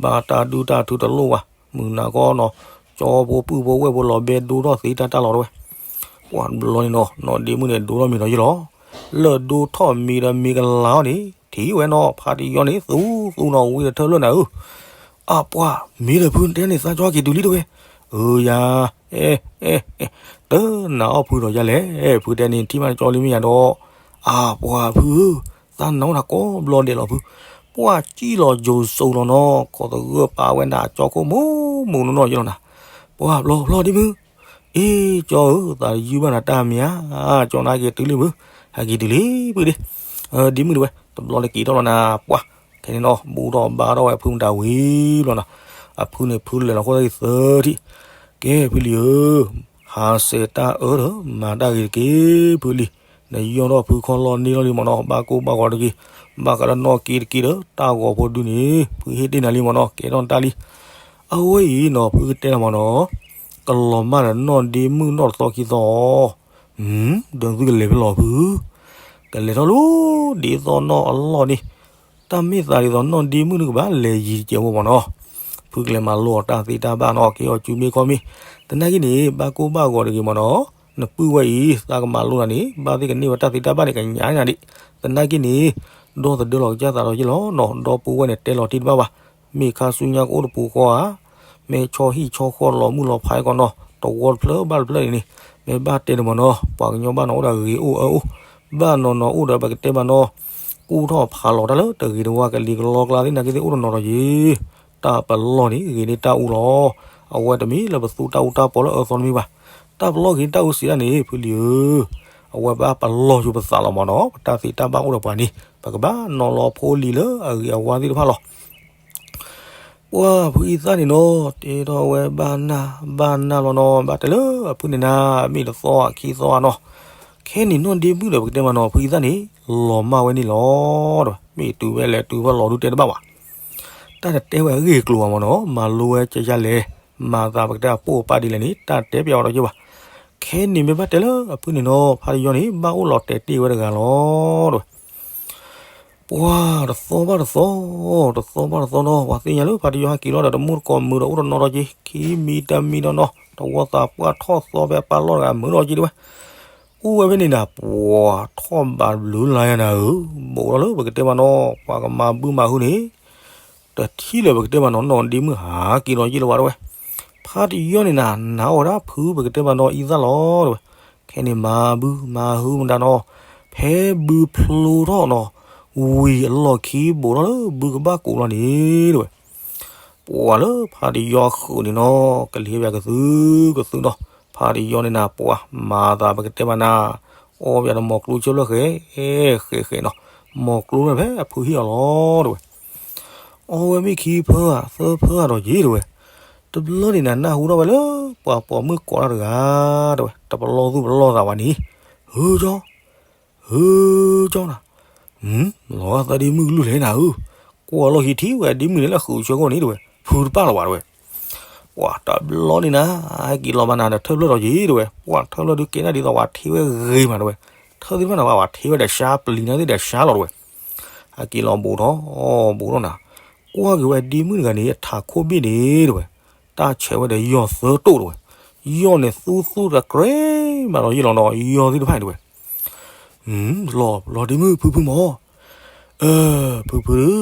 ဘၣ်တၢ်ဒုၣ်တၢ်ထုတလိၣ်ဘၣ်, မုၢ်နၤကီနီၤ, ကၠီဖိပုၢ်ဖိဝဲၢ်ဖိလီၤဘဲဒိထီၣ်သ့တၢ်တၢ်လီၤတဝဲ, ပှၤတဘျီန့ၣ်နီၤ နီၢ်ဒ့မုၣ်န့ၣ် ဒိထီၣ်မ့ၤဒီးယ့ၢ်လီၤ, လၢဒိထီၣ်မ့ၤဒီးမ့ၤကလၤအီၤန့ၣ် ထံၣ်ဝဲနီၤ ဖါတယီန့ၣ် သူသူနီၤ ဝံတထၢၣ်ဖျၢၣ်နၤဧၢ, အပှၤ မ့ၢ်ဒီးဖုတဲန့ၣ် သးကၠီက့ၤတုၤလံတဝဲ, အၢယၤ, အဲ အဲ အဲ တနာ်အီၣ်ဖုဒီးယၤလဲၣ်, ဖုတဲန့ၣ် ထံၣ်မးတကၠီလံမ့ၢ်ယၤဒီး, အပှၤဖုဧၢ, သးနာ်အိၣ်တၢ်ကိးဘျီဒဲးလီၤဖု, ပှၤစံၣ်လီၤယိၤစိလီၤနီၤ, ကီးသဂၢၢ်ပာ်ဝဲနၤအကၠီခိၣ်မိၢ်မိၢ်နီၢ်နီၢ်ယလီၤနၤ, ပှၤဘျီဘျီဒ့မုၣ်, အ့ ကၠီဧၢ, သးတယုၢ်ဘၣ်နၤတၢ်မံၤဧါ, ကၠီနၤက့ၤတုၤလံဖု, ဟဲက့ၤတုၤလံဖုဒ့, ဒ့မုၣ်တဝဲ, တဘျီလၢက့ၤထီၣ်လီၤနၤ, ပှၤ ခဲန့ၣ်နီၤ ဘူးထီၣ်ဘါထီၣ်ဝဲအဖုမတၤဝံၤဘျီနီၤ, အဖုန့ၣ်ဖုလဲၤလီၤဃိသၣ်ဂံၤသၢထံၣ်, ကဲဖုလံၤဧၢ, ဟးစဲးတၢ်အၢဒီး မၤတၢ်ဂ့ၤတက့ၢ်ဖုလံၤ, နယီၢ်ထီၣ်ဖုခီၣ်လီၢ်န့ၢ်လီၤလံမ့ၢ်နီၤ, ဘၣ်ကိၢ်ဘၣ်ဂီၤတဂ့ၤ, ဘၣ်ဃးဒီးနီၢ်က့တက့ၢ်ဒီး တၢ်ဂီၤဖိဒုန့ၣ် ဖုဟ့ၣ်တ့ၢ်နၤလံမ့ၢ်နီၤ, ကဲထီၣ်နတၢ်လံ, အဝဲအံၤနီၤ ဖုကတဲနၤမ့ၢ်နီၤ, ကလီၤမၢ်ဒီးနီၢ်ဒ့မုၣ်နီၢ်တသီခံသီအီၤ ဒီးသုကလဲၤဖဲလဲၣ်ဖု, ကလဲၤထီၣ်လၢဒ်သိးနီၢ်အလီၢ်န့ၣ်, တၢ်မ့ၢ်သးဒ်သိးနီၢ်ဒ့မုၣ်နုကဘၣ်လဲၤယံၤတကဲးဝဲမ့ၢ်နီၤ, ဖုကလဲၤမၤလိအီၤတၢ်သ့တၢ်ဘၣ်နီၤ, ကဲအီၤစုမ့ၢ်ခီမ့ၢ်, သနာ်က့န့ၣ် ဘၣ်ကိၢ်ဘၣ်ဂီၤတဂ့ၤမ့ၢ်နီၤ, နပုၢ်ဝဲအံၤ သးကမၤလိနၤန့ၣ် ဘၣ်သ့ၣ်ကန့ၢ်ဝဲတၢ်သ့တၢ်ဘၣ်န့ၣ် ကညးန့ၢ်နၤဒံး, သနာ်က့န့ၣ်, ဒီသဒၢလီၤကစၢ်သးဒီးယ့ၢ်လီၤနီၤ, ဒီပုၢ်ဝဲၢ်န့ၣ်တဲလီၤတံၢ်တဘၣ်ဘၣ်, မ့ၢ်ခါဆူညါကအိၣ်တပူၤဃီဧါ မ့ၢ်ဆီဟံၣ်ဆီဃီလီၤမုၢ်လီၤဖးကီးနီၤ, တဝီတဖျၢၣ်ဘၣ်တဖျၢၣ်န့ၣ်န့ၣ်, မ့ၢ်ဘၣ်တဲန့ၣ်မ့ၢ်နီၤ, ပှၤကညီဘၣ်နီၤအိၣ်ဒီးဂ့ၤအိၣ်အၢအိၣ်, ဘၣ်နီၤနီၤအိၣ်ဒီးပကတဲဘၣ်နီၤ, ကူၣ်ထီၣ်ဖးလီၤတၢ်လၢတဂ့ၤတဝါကလံၤကလီကျါသ့ၣ်နာ်က့သ့ၣ်အိၣ်တနီၤဒီးယ့ၢ်, တၢ်ပလီၢ်န့ၣ်ဂ့ၤန့ၢ်တၢ်အူလီၤ, အဝဲတမ့ၢ်လၢပသူတၢ်အူတၢ်ပီလၢအၢသီတမ့ၢ်ဘၣ်, တၢ်ပလီၢ်ဂ့ၤန့ၢ်တၢ်အူစံးဒၣ်န့ၣ် ဖုလံၤဧၢ, အဝဲဘၣ်ပလီၢ်ဆိပသးလီၤမ့ၢ်နီၤ, ပတၢ်သ့တၢ်ဘၣ်အိၣ်ဒီးပှၤန့ၣ် ပကဘၣ်နီၤလီၤဖိလံၤလၢအဂ့ၤအဝါသ့ၣ်တဖၣ်လီၤ. ပှၤဖုအံသၣ်န့ၣ်နီၤ တဲထီၣ်ဝဲဘၣ်နၢ်ဘၣ်နၢ်လီၤနီၤ, ဘၣ်တဲလၢအဖုန့ၣ်နၤ မ့ၢ်တသီခံသီဧါနီၤ, ခဲန့ၣ်နီၢ်ဒ့မုၣ်ဒီးပကတဲမ့ၢ်နီၤ ဖုအံသၣ်န့ၣ် လီၤမၢ်ဝဲန့ၣ်လီၤ, ဒီးမ့ၢ်တုၤဝဲလဲၤတုၤဖဲလီၤဒုတဲတဘၣ်ဘၣ်, တၢ်တတဲဝဲအဂ့ၢ်အကျိၤဘၣ်မ့ၢ်နီၤ, မၤလိဝဲကယါလဲၣ်, မၤသးပကတဲအပိၢ်အပၢ်ဒ်လဲၣ်န့ၣ် တၢ်တဲပျးဝဲဒီးယ့ၢ်ဘၣ်, ခဲန့ၣ်မ့ၢ်ဘၣ်တဲလၢအဖုန့ၣ်နီၤ ဖးတယီန့ၣ် ဘၣ်အိၣ်လီၤတဲာ်တ့ၢ်ဝဲတဂၤလီၤ, ဒီး ပှၤတသီဘၣ်တသီ, တသီဘၣ်တသီနီၤ, ပှၤသ့ၣ်ညါလၢဖးတယီဟဲက့ၤလီၤဒီးတမူတကိးမုာ်ဒီးအိၣ်တနီၤဒီးက့ၤ, ခံမံၤတမံၤဒီးနီၤ, တဝီသးပှၢ်ထီၣ်သီဖဲအပၢ်လီၢ်တဂၤမုာ်ဒီးက့ၤတဝဲ, အိၣ်ဝဲဖဲန့ၣ်နၤ ပှၤထီၣ်ဘးဘျုးလါယၤနၤဧၢ, ဘူးထီၣ်လၢပကတဲဘၣ်နီၤ ပှၤကမၤဘုမၤဟုန့ၣ် တထံၣ်လၢၤပကတဲဘၣ်နီၤ နီၢ်ဒ့မုၣ်ဟးက့ၤလီၤယ့ၢ်လၢၤဘၣ်တဝဲ, ဖးတယီန့ၣ်နၤ နၤအိၣ်ဝဲဒၣ်ဖုပကတဲဘၣ်နီၤအံသၣ်လီၤတဝဲ, ခဲန့ၣ်မၤဘုမၤဟုမတၤနီၤ, ဖဲဘုဖျိထီၣ်နီၤ, ဝံၤအလီၢ်ခံဘူးထီၣ်လၢဘုကဘၣ်ကိးလီၤန့ၣ်တဝဲ, ပှၤလၢဖးတယီဃုာ်န့ၣ်နီၤ ကလံၤဟဲပၠးကသုကသုနီၤ, ဖးတယီန့ၣ်နၤ ပှၤမၤသးပကတဲဘၣ်နၤ, အီၣ်ပၠးဒီးမီၤကျိဆၢဖျၢၣ်ဃဲ, ဃဲဃဲနီၤ, မီၤကျိဖဲအဖုဟံၣ်အီၤလီၤတဝဲ အီၣ်ဝဲမ့ၢ်ခံဖၢဧါ သၢဖၢဧါဒီးယ့ၢ်တဝဲ, တဘျီန့ၣ်နၤ နၢ်ဟူထီၣ်ဝဲလၢ ပှၤပိာ်မုၣ်ကိးတၢ်တဂၤတဝဲ တပလီၢ်သူၣ်ပလီၢ်သးဝဲန့ၣ်, ဟုကၠီ, ဟုကၠီနၤ, လီၤဂာ်သးဒ့မုၣ်ကလုၢ်လဲၣ်နၤဧၢ, ကွၢ်လီၢ်ခံထံၣ်ဝဲဒ့မုၣ်န့ၣ်လၢဃုာ်ဆၢကိၣ်န့ၣ်တဝဲ, ဖုတပၣ်လီၤဝဲတဝဲ ပှၤတဘျီန့ၣ်နၤ, ဟဲက့ၤလီၤဘၣ်နၤဒီးထၢၣ်ဖျၢၣ်ဒီးယ့ၢ်တဝဲ, ပှၤထၢၣ်ဖျၢၣ်ဒုးကဲနၣ်ဒ်သိးပှၤထံၣ်ဝဲဂ့ၤမးတဝဲ, ထၢၣ်သ့ၣ်တဖၣ်နၤ ပှၤထံၣ်ဝဲဒီးရှါပျံၤနၤသ့ၣ်ဒီးရှါလီၤတဝဲ, ဟဲက့ၤလီၤဘူးထီၣ်, ဘူးထီၣ်နၤ, ကွၢ်က့ၤဝဲဒ့မုၣ်တဂၤန့ၣ် အထးခိၣ်ဘ့ၣ်န့ၣ်တဝဲ, တၢ်ဆဲးဝဲဒီးယီၢ်သၢတိၣ်တဝဲ, ယီၢ်န့ၣ်သူသူတကြဲးမးဒီးယ့ၢ်လီၤနီၤ ယီၢ်သ့ၣ်တဖၣ်န့ၣ်တဝဲ လီၤ လီၤဒ့မုၣ် ဖုဖုမၢ်, အၢ ဖုဖု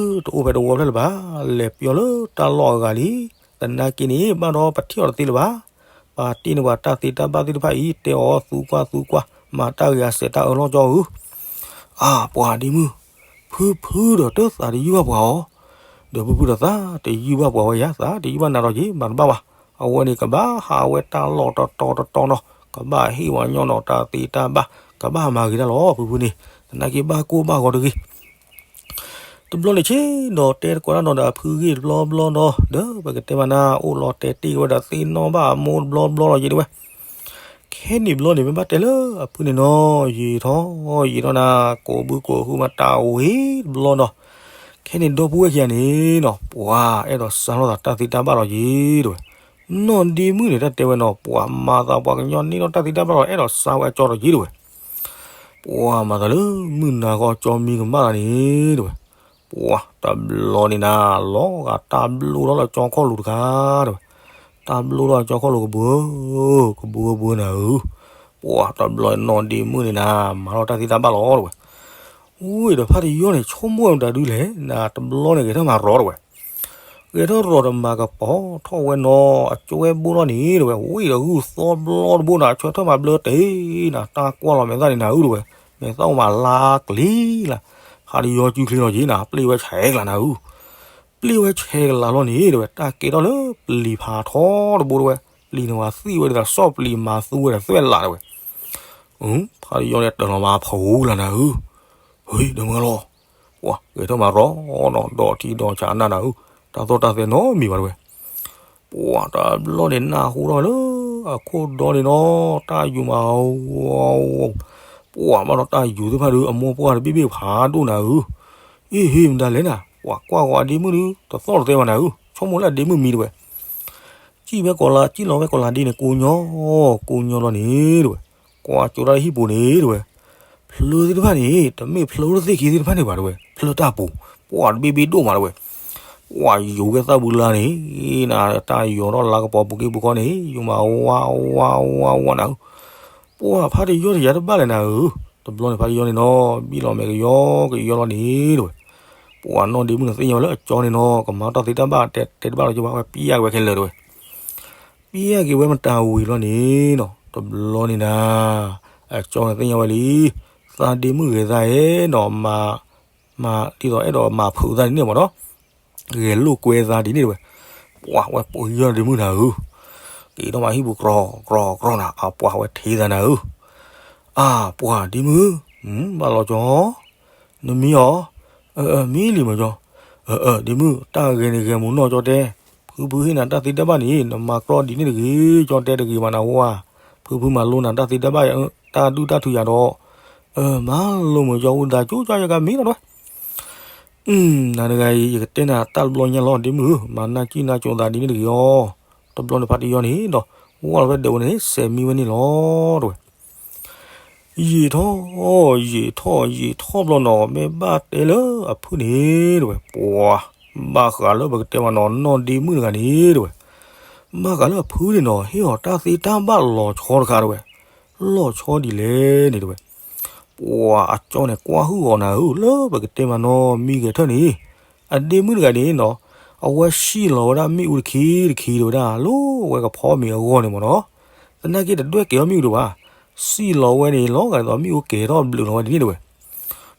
တအိၣ်ဖဲတဝီဖျၢၣ်လၢၤဘၣ်, လဲၤပျီလၢတၢ်လီၢ်အဂၤလံ, သနာ်က့န့ၣ် ဘၣ်ဒီးပထံၣ်အီၤတသ့လၢၤဘၣ်, ပာ်တ့ၢ်န့ၢ်ပှၤတၢ်သ့တၢ်ဘၣ်သ့ၣ်တဖၣ်အံၤ တဲအီၤသူကွၢ်သူကွၢ်, မၤတၢ်ဂ့ၤအစဲးတၢ်အၢလီၤကၠီဧၢ, အါ ပှၤဒ့မုၣ်, ဖုဖုဒီးတသးတယုၢ်ဘၣ်ပှၤအီၤ, ဒီးဖုဖုဒီးသးတယုၢ်ဘၣ်ပှၤဝဲယါ သးတယုၢ်ဘၣ်နၤဒီးက့ၤ မၤတဘၣ်ဘၣ်, အဝဲန့ၣ်ကဘၣ်ဟးဝဲတၢ်လီၢ်တတီတတီနီၤ, ကဘၣ်ဟ့ၣ်ဝဲညီနီၤတၢ်သ့တၢ်ဘၣ်, ကဘၣ်မၤဂ့ၤတၢ်လီၤ ဖုဖုန့ၣ်, သနာ်က့ဘၣ်ကိၢ်ဘၣ်ဂီၤတဂ့ၤ တဘျီန့ၣ်ဆ့ဒီးတဲတကိးတၢ်နီၤဒီးအဖုဂ့ၢ်တဘျီဘျီနီၤ, ဒီးပကတဲမးနၤ အိၣ်လီၤတဲာ်တ့ၢ်ဝဲဒီးသ့ၣ်နီၣ်ဘၣ်အမိၢ်တဘျီဘျီလီၤယ့ၢ်တဝဲ, ခဲန့ၣ်ဘျီန့ၣ် မ့ၢ်ဘၣ်တဲလၢအဖုန့ၣ်နီၤ ယံာ်ထီၣ်ယံာ်ထီၣ်နၤ ကိးဘုကိးဟုမတၤဝံၤတဘျီနီၤ, ခဲန့ၣ်ဒီပုၢ်ဝဲၢ်ခံဂၤန့ၣ်နီၤ ပှၤအဲၣ်ဒိးစါလီၤသးတၢ်သ့တၢ်ဘၣ်လီၤယ့ၢ်တဝဲ, နီၢ်ဒ့မုၣ်န့ၣ် တၢ်တဲဝဲနီၤ ပှၤမၤသးပှၤကညီန့ၢ်ထီၣ်တၢ်သ့တၢ်ဘၣ်လီၤ အဲၣ်ဒိးစါဝဲအကၠီလီၤယ့ၢ်တဝဲ ပှၤမၤသးလၢမုၢ်နၤဃီကၠီမံကမၣ်လၢန့ၣ်တဝဲ, ပှၤတဘျီန့ၣ်နၤ လီၤဂာ်တၢ်ဘျိထီၣ်လၢကၠီခီၣ်လိၤတခါတဝဲ, တၢ်ဘျိထီၣ်ကၠီခီၣ်လိၤကဘုဧၢ, ကဘုဧၢဘုဧၢနၤဧၢ, ပှၤတဘျီနီၢ်ဒ့မုၣ်န့ၣ်နၤ မၤထီၣ်တၢ်သ့တၢ်ဘၣ်လီၤတဝဲ, ဝံၤဒီးဖါတယီန့ၣ် ဆိကမိၣ်ဝဲမတၤဒုလဲၣ် နၤတဘျီန့ၣ်ဂဲၤထၢၣ်မၤရီတဝဲ, ဂဲၤထီၣ်ရီၤတမၤကပီၤထီၣ်ဝဲနီၤ အကၠိဝဲဘိလီၤန့ၣ် တဲဝဲ, ဝံၣ်ဒီးဂုၢ်သီဘျီတဘိနၤ ဆၢထၢၣ်မၤဘျၢတ့ၢ်နၤ တၢ်ကွၢ်လီၤမဲာ်သၣ်န့ၣ်နၤဧၢ တဲဝဲ, မဲာ်သၣ်အိၣ်မးလါကလံၤလၢ်, ဖးတယီကုချ့လီၤက့ၤနၤ ပျ့ၢ်ဝဲဆဲးကလးနၤဧၢ, ပျ့ၢ်ဝဲဆဲးကလးလီၤန့ၣ် တဲဝဲ တၢ်ကဲထီၣ်လၢပျံၤဖးထီတဘိ တဲဝဲ, ပျံၤန့ၣ်ဝဲသံၣ်ဝဲဒ်သိးဆီၣ်ပျံၤမၤသူဝဲဒီးသွဲၣ်လး တဲဝဲ, ဖးတယီန့ၣ်တၢ်လီၤမၤဖှိၣ်ကလးနၤဧၢ, ဟ့ၣ် ဒၢမုၢ်လီၤ ပှၤဂဲၤထီၣ်မၤရီၤနီၤ ဒီးထံဒီးဆးနၤနၤဧၢ, တၢ်သီၣ်တၢ်သဲနီတမံၤဘၣ် တဲဝဲ, ပှၤတဘျီန့ၣ်နၢ်ဟူထီၣ်လၢအခိၣ်ဒီန့ၣ်နီၤ တၢ်ယူၤမး, ပှၤဘၣ်ဒီးတၢ်ယူၤသ့ၣ်တဖၣ်ဒီး အမိၢ်ပှၢ်တဘ့ၣ်ဘ့ၣ်ဖးဒိၣ်နၤဧၢ, အ့ၣ် ဟ့ၣ် မတၤလဲၣ်နၤ ပှၤကွၢ်ဃီၤအဒ့မုၣ်ဒီး တသီၣ်တသဲဘၣ်နၤဧၢ, ဆိကမိၣ်လၢအဒ့မုၣ်မံ တဲဝဲ, စံၣ်ဝဲကီၤလၤ စံၣ်လီၤဝဲကီၤလၤဒ့န့ၣ် ကိးညီ ကိးညီလီၤန့ၣ် တဲဝဲ, ကွၢ်ကၠိတၢ်လၢဟံၣ်ပူၤန့ၣ် တဲဝဲ, ဖျၢသ့ၣ်တဖၣ်န့ၣ် တမ့ၢ်ဖျၢသ့ၣ်ခံသ့ၣ်တဖၣ်န့ၣ်ဘၣ် တဲဝဲ, ဖျၢတၢ်ပူၤ ပှၤတဘ့ၣ်ဘ့ၣ်ဒိၣ်မး တဲဝဲ, ပှၤယူၤဝဲသၣ်ဘုလါန့ၣ် နၤ တၢ်ယီၤထီၣ်လါကပီၤပူၤက့ၢ်ပူၤခီန့ၣ် ယူၤမးဝါဝါဝါဝါနၤဧၢ, ပှၤဖးတယီတယၤတဘၣ်လဲၣ်နၤဧၢ, တဘျီန့ၣ်ဖးတယီန့ၣ်နီၤ ဘံၣ်လီၤမဲာ်ကယီကယီလီၤန့ၣ် တဲဝဲ, ပှၤနီၢ်ဒ့မုၣ်န့ၣ်သ့ၣ်ညါဝဲလၢအကၠီန့ၣ်နီၤ ကမၤတၢ်သ့တၢ်ဘၣ်တဲတဲတဘၣ်လီၤက့ၤဘၣ် ဝဲပျဲက့ၤဝဲခဲလၢာ် တဲဝဲ, ပျဲက့ၤဝဲမတၤဝံၤလီၤန့ၣ်နီၤ တဘျီန့ၣ်နၤ အကၠီန့ၣ်သ့ၣ်ညါဝဲလံ, သးဒ့မုၣ်ဂဲၤသးဧ့နီၤ မၤ မၤဒ်သိးအဲၣ်ဒိးမၤဖုးသးန့ၣ်မ့ၢ်နီၤ, ဂဲၤလိာ်ကွဲသးဒ်န့ၣ် တဲဝဲ, ပှၤဝဲပှ့ၤယီၢ်ဒ့မုၣ်နၤဧၢ, က့ၤထီၣ်မၤဟံၣ်ပူၤကြီကြီကြီနၤ အပှၤဝဲထံသးနၤဧၢ, အါ ပှၤဒ့မုၣ်, ဘၣ်လီၤကၠီ နမံအီၤ, အၢ အၢ မံလံမၢကၠီ, အၢ အၢ ဒ့မုၣ် တၢ်ဂဲၤန့ၣ်ဂဲၤမူနီၢ်ကၠီတဲ, ဖုဖုဟ့ၣ်နၤတၢ်သ့တၢ်ဘၣ်န့ၣ် နမၤကြီဒ်န့ၣ်တဂ့ၤ, ကၠီတဲတဂ့ၤဘၣ်နၤဝဲ, ဖုဖုမၤလိနၤတၢ်သ့တၢ်ဘၣ် တၢ်ဒုၣ်တၢ်ထုယၤဒီး, အၢ မၤလိမၢကၠီ အိၣ်သးကၠိကၠီယကမံလီၤတဲဝဲ, နၤတဂၤအံၤ ယကတဲနၤတၢ်တဘျီညါလီၤ ဒ့မုၣ်ဧၢ, မၤနၢ်ကံၣ်နၢ်ကၠိသးဒ်န့ၣ်တဂ့ၤအီၤ, တဘျီန့ၣ်ဖးတယီန့ၣ်ဒီး, ဝဲလီၤဝဲဒၢးဝဲန့ၣ် စဲးမံဝဲန့ၣ်လီၤတဲဝဲ ယံာ်ထီၣ် ယံာ်ထီၣ် ယံာ်ထီၣ်ဘျီနီၤ မ့ၢ်ဘၣ်တဲလၢအဖုန့ၣ်တဲဝဲ, ပှၤ ဘၣ်ဃးလၢပကတဲမးနီၤ နီၢ်ဒ့မုၣ်တဂၤန့ၣ်တဲဝဲ, ဘၣ်ဃးလၢအဖုန့ၣ်နီၤ ဟ့ၣ်အီၤတၢ်သ့တၢ်ဘၣ်လီၤဆီတခါတဲဝဲ, လီၤဆီဒ်လဲၣ်န့ၣ်တဲဝဲ, ပှၤအကၠီန့ၣ်ကွၢ်ဟုၣ်အီၤနၤဧၢ လၢပကတဲမးနီၤ မံဂဲၤထၢၣ်န့ၣ်, အဒ့မုၣ်တဂၤန့ၣ်နီၤ, အဝဲစံၣ်လီၤဝဲဒၣ်မ့ၣ်အူတခံတခံတဲဝဲဒၣ် လၢအဝဲကဖီမ့ၤအဂီၢ်န့ၣ်မးနီၤ, သနာ်က့တဒွဲၣ်ကဲၤထီၣ်မ့ၣ်အူဒံးဘၣ်, စံၣ်လီၤဝဲန့ၣ်လီၤဂာ်ဒ်သိးမ့ၣ်အူကဲၤထီၣ်ဘျုးလီၤဝဲဒ်န့ၣ်တဲဝဲ,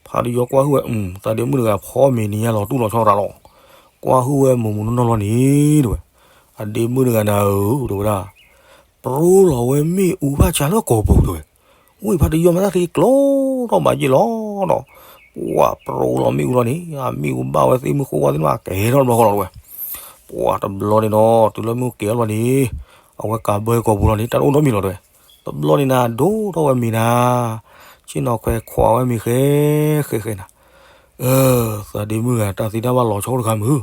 ဖးတယီကွၢ်ဟုၣ်ဝဲ, သးဒ့မုၣ်တဂၤဖီမ့ၤန့ၣ်ညါလီၤတူၢ်လီၤဆီတၢ်လီၤ, ကွၢ်ဟုၣ်ဝဲမိၢ်မိၢ်နီၢ်နီၢ်လီၤန့ၣ်တဲဝဲ, အဒ့မုၣ်တဂၤနၤဧၢ တဲဝဲဒၣ်, ပရိလီၤဝဲမ့ၣ်အူဘၣ်ဆၣ်လၢကိာ်ပူၤတဲဝဲ, ဝံၣ်ဖးတယီမၤတၢ်သ့ကျိထီၣ်ဘးယ့ၣ်လီၤဒီး, ပှၤပရိလီၤမ့ၣ်အူလီၤန့ၣ် အမ့ၣ်အူဘၣ်ဝဲသ့ၣ်မုၢ်ဃိဝါသ့ၣ်တဖၣ်ကဲၤထီၣ်တဘျီဃီလီၤတဲဝဲ, ပှၤတဘျီန့ၣ်နီၤ တုၤလၢမ့ၣ်အူကဲၤထီၣ်လီၤန့ၣ်, အဝဲကးဘၢကိာ်ပူၤလီၤန့ၣ် တၢ်တအိၣ်နီတမံၤလီၤတဲဝဲ, တဘျီန့ၣ်နၤ ဒိၣ်ထီၣ်ဝဲမ့ၤနၤ, ဆ့ၣ်နီၤခွဲးခွးဝဲမ့ၤဃဲဃဲဃဲနၤ, အၢ သးဒ့မုၣ်ဂၤ တၢ်သ့တၢ်ဘၣ်လီၤဆီတခါမုၢ်,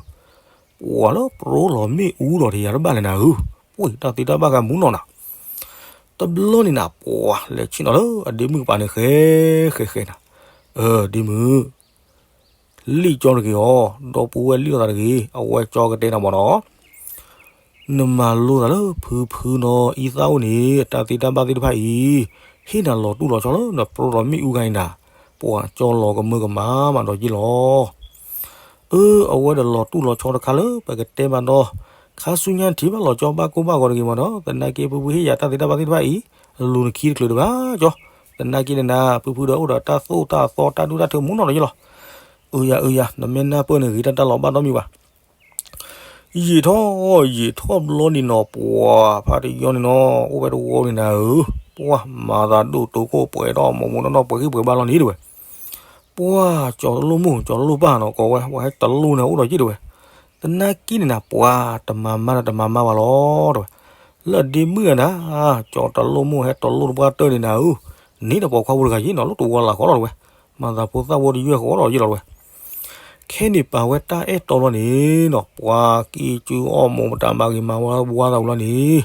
ပှၤလၢပရိလီၤမ့ၣ်အူဒီးတယၤတဘၣ်လဲၣ်နၤဧၢ, ဝံၣ်တၢ်သ့တၢ်ဘၣ်ဂၤမူနီၢ်နၤ, တဘျီန့ၣ်နၤ ပှၤလဲၤဆ့ၣ်နီၤလၢအဒ့မုၣ်ကပၤန့ၣ်ဃဲဃဲဃဲနၤ, အၢ ဒ့မုၣ် လံၣ်ကၠီတဂ့ၤအီၤ, ဒီပုၢ်ဝဲၢ်လံၣ်လိာ်သးတဂ့ၤ, အဝဲကၠီကတဲနၤမ့ၢ်နီၤ, နမၤလိသးလၢဖုဖုနီၤ အံသၣ်အိၣ်န့ၣ် တၢ်သ့တၢ်ဘၣ်သ့ၣ်တဖၣ်အံၤ, ဟ့ၣ်နၤလီၤတူၢ်လီၤဆီလၢနပရိလီၤမ့ၣ်အူဂၤအံၤနၤ, ပှၤကၠီလီၤကမၢကမၣ်မးဒီးယ့ၣ်လီၤ အၢ အဝဲဒီးလီၤတူၢ်လီၤဆီတခါလၢပကတဲမးဒီး, ခါဆူညါထံၣ်ဘၣ်လီၤကၠီဘၣ်ကိၢ်ဘၣ်ဂီၤတဂ့ၤမးဒီး သနာ်က့ဖုဖုဟ့ၣ်ယၤတၢ်သ့တၢ်ဘၣ်သ့ၣ်တဖၣ်အံၤ, လူၤနခံတချုးတဘၣ်ကၠီ, သနာ်က့န့ၣ်နၤ ဖုဖုဒီးအိၣ်ဒီးတၢ်သိၣ်တၢ်သီတၢ်ဒူတၢ်ထၢမူနီၢ်ဒီးယ့ၣ်လီၤ, အၢယၤအၢယၤ နမ့ၢ်နၢ်ပၢၢ်န့ၣ်ဂ့ၤတၢ်တၢ်လီၤဘၣ်ဒီမံၤဘၣ် ယံာ်ထီၣ် ယံာ်ထီၣ်ဘျီန့ၣ်နီၤ ပှၤဖးတယီန့ၣ်နီၤ အိၣ်ဝဲတဝီန့ၣ်နၤဧၢ, ပှၤမၤသးဒိၣ်တုာ်ခိၣ်ပှဲၤထီၣ်မိၢ်မိၢ်နီၢ်နီၢ်ပှဲၤဂံၢ်ပှဲၤဘါလီၤန့ၣ်တဲဝဲ, ပှၤကၠီတလိၣ်မိၢ်ကၠီတလိၣ်ပၢ်နီၤ ကိးဝဲ ပှၤဟဲတလိၣ်န့ၣ်အိၣ်ဒီးယ့ၣ်တဲဝဲ, သနာ်က့န့ၣ်နၤ ပှၤတမၤမါဒီးတမၤမါဘၣ်လီၤတဲဝဲ, လၢအဒ့မုၣ်ဂၤနၤ ကၠီတလိၣ်မိၢ်ဟဲတလိၣ်တပှၢ်တၢၢ်န့ၣ်နၤဧၢ, န့ၣ်ဒီးပိာ်ခွါဖိတဂၤယ့ၣ်နီၤ လၢတဝီလၢ်ဃီလီၤတဲဝဲ, မၤသးဖိသၣ်ဖိတယုၢ်ဃီလီၤယ့ၣ်လီၤတဲဝဲ ခဲန့ၣ်ပာ်ဝဲတၢ်အဲၣ်တီလီၤန့ၣ်နီၤ ပှၤကံၢ်ကၠူအီၣ်မိၢ်မတၤမၤဂ့ၤမၤဝါသးဝံၤလီၤန့ၣ်,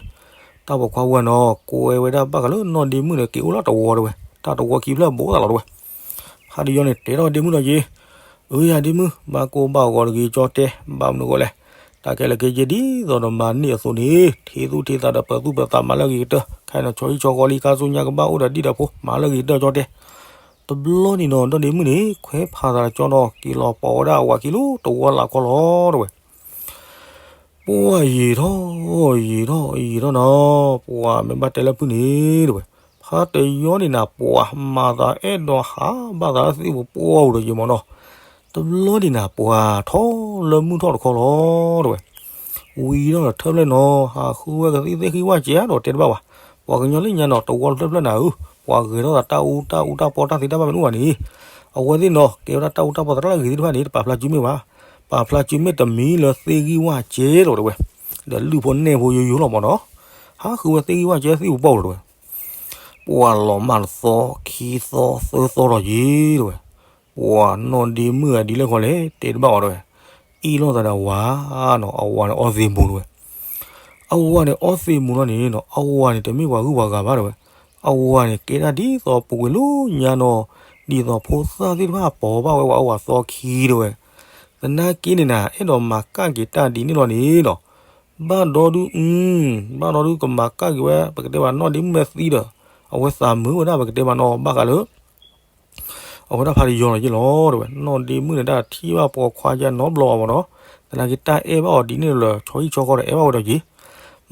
တၢ်ပိာ်ခွါဝဲနီၤ ကွဲဝဲဒၣ်ဘၣ်ဃးလၢနီၢ်ဒ့မုၣ်န့ၣ် က့ၤအိၣ်လၢတဝီတဲဝဲ, တၢ်တဝီခံဖျၢၣ်ဘိသးလီၤတဲဝဲ, ဖးတယီန့ၣ်တဲထီၣ်ဒ့မုၣ်လီၤက့ၤ, အၢယၤဒ့မုၣ် ဘၣ်ကိၢ်ဘၣ်ဂီၤတဂ့ၤကၠီတဲ, ဘၣ်မနုၤအဃိလဲၣ်, တၢ်ခဲလၢာ်ခဲဆ့ဒ်သိးနမၤန့ၢ်အသိးန့ၣ် ထံသူၣ်ထံသးဒီးပၢၤသူၣ်ပၢၤသးမၤလၢအဂ့ၤကတၢၢ်, ခဲအံၤနီၤ ဆီဟံၣ်ဆီဃီလံ ခါဆူညါကဘၣ်အိၣ်ဒီးဒံၣ်ဒီးဖိ မၤလၢအဂ့ၤကတၢၢ်ကၠီတဲ တဘျီန့ၣ်နီၤ နီၢ်ဒ့မုၣ်န့ၣ် ခွဲးဖးသးဒီးကၠီနီၤ က့ၤလီၤပိာ်ဝဲဒၣ်အဝၤခံလၢတဝီလၢ်ခီလီၤတဲဝဲ, ပှၤယံာ်ထီၣ် ယံာ်ထီၣ် ယံာ်ထီၣ်နီၤ, ပှၤမ့ၢ်ဘၣ်တဲလၢဖုန့ၣ်တဲဝဲ, ဖါတယီန့ၣ်နၤ ပှၤမၤသးအဲၣ်ဒိးဟးဘၣ်သးလၢသ့ၣ်ပူၤပှီၢ်ပူၤဒီးယံာ်မးနီၤ, တဘျီန့ၣ်နၤ ပှၤထီၣ်လၢမုၢ်ထီၣ်တခီလီၤတဲဝဲ, ဝံၤထီၣ်ဒီးထၢဖျဲၣ်နီၤ ဟးဃုဝဲကသံၣ်သ့ၣ်ဃံဝၣ်စဲးဒီးတဲတဘၣ်ဘၣ်, ပှၤကညီလၢညါနီၤ တဝီလၢထၢဖျဲၣ်နၤဧၢ, ပှၤဂဲၤထီၣ်သးတၢ်အူတၢ်အူတၢ်ပီတၢ်သ့တၢ်ဘၣ်မနုၤဘၣ်န့ၣ်, အဝဲသ့ၣ်နီၤ ကဲဝဲဒၣ်တၢ်အူတၢ်ပီသရၣ်လၢအဂ့ၤသ့ၣ်တဖၣ်န့ၣ် တပာ်ဖျါစုမ့ၢ်ဘၣ်, ပာ်ဖျါစုမ့ၢ်တမံၤလၢသ့ၣ်ဂံၢ်ဝၣ်စဲးလီၤတဲဝဲ, ဒီးလုၢ်ဖိနဲၣ်ဖိယိယိလီၤမးနီၤ, ဟးဃုဝဲသ့ၣ်ဂံၢ်ဝၣ်စဲးသ့ၣ်ပူၤပှီၢ်ပူၤတဲဝဲ ပှၤလီၤမၢ်တသီ ခံသီ သၢသီလီၤယံၤတဲဝဲ, ပှၤနီၢ်ဒ့မုၣ်ဂၤဒ်လဲၣ်ခီလဲၣ် တဲတဘၣ်အီၤတဲဝဲ, အ့ၣ်လိာ်သးဒီးဝၤနီၤ အဝၤန့ၣ်အီသံးမူၤတဲဝဲ, အဝၤန့ၣ်အီသံးမူၤလီၤန့ၣ်နီၤ အဝၤန့ၣ်တမ့ၢ်ပှၤဂုၤပှၤဂၤဘၣ်တဲဝဲ, အဝၤန့ၣ်ကဲဒၣ်ဒ်သိးပူၤကွံာ်လၢညါနီၤ, ဒ်သိးဖိသၣ်သ့ၣ်တဖၣ်ပိာ်ဘၣ်ဝဲပှၤအဝၤသီခံတဲဝဲ, သနာ်က့န့ၣ်နၤ အဲၣ်ဒိးမၤကၣ်က့ၤတၢ်ဒ်န့ၣ်လီၤန့ၣ်နီၤ, ဘၣ်ဒီဒု ဘၣ်ဒီဒုကမၤကၣ်က့ၤဝဲ ပကတဲဘၣ်နီၢ်ဒ့မုၣ်မဲသံဒီး, အဝဲသးမုာ်ဝဲဒၣ်ပကတဲဘၣ်နီၤ ဘၣ်ဃးလၢ အဝဲဒၣ်ဖါတယီၤလီၤယ့ၢ်လီၤတဲဝဲ, နီၢ်ဒ့မုၣ်န့ၣ်ဒၣ်ထံၣ်ဘၣ်ပိာ်ခွါယါနီတဘျီဘၣ်မးနီၤ, သနာ်က့တၢ်အဲၣ်ဘၣ်အီၤဒ်န့ၣ်လၢဆီဟံၣ်ဆီဃီဒီးအဲၣ်ဘၣ်ဝဲဒီးက့ၤ,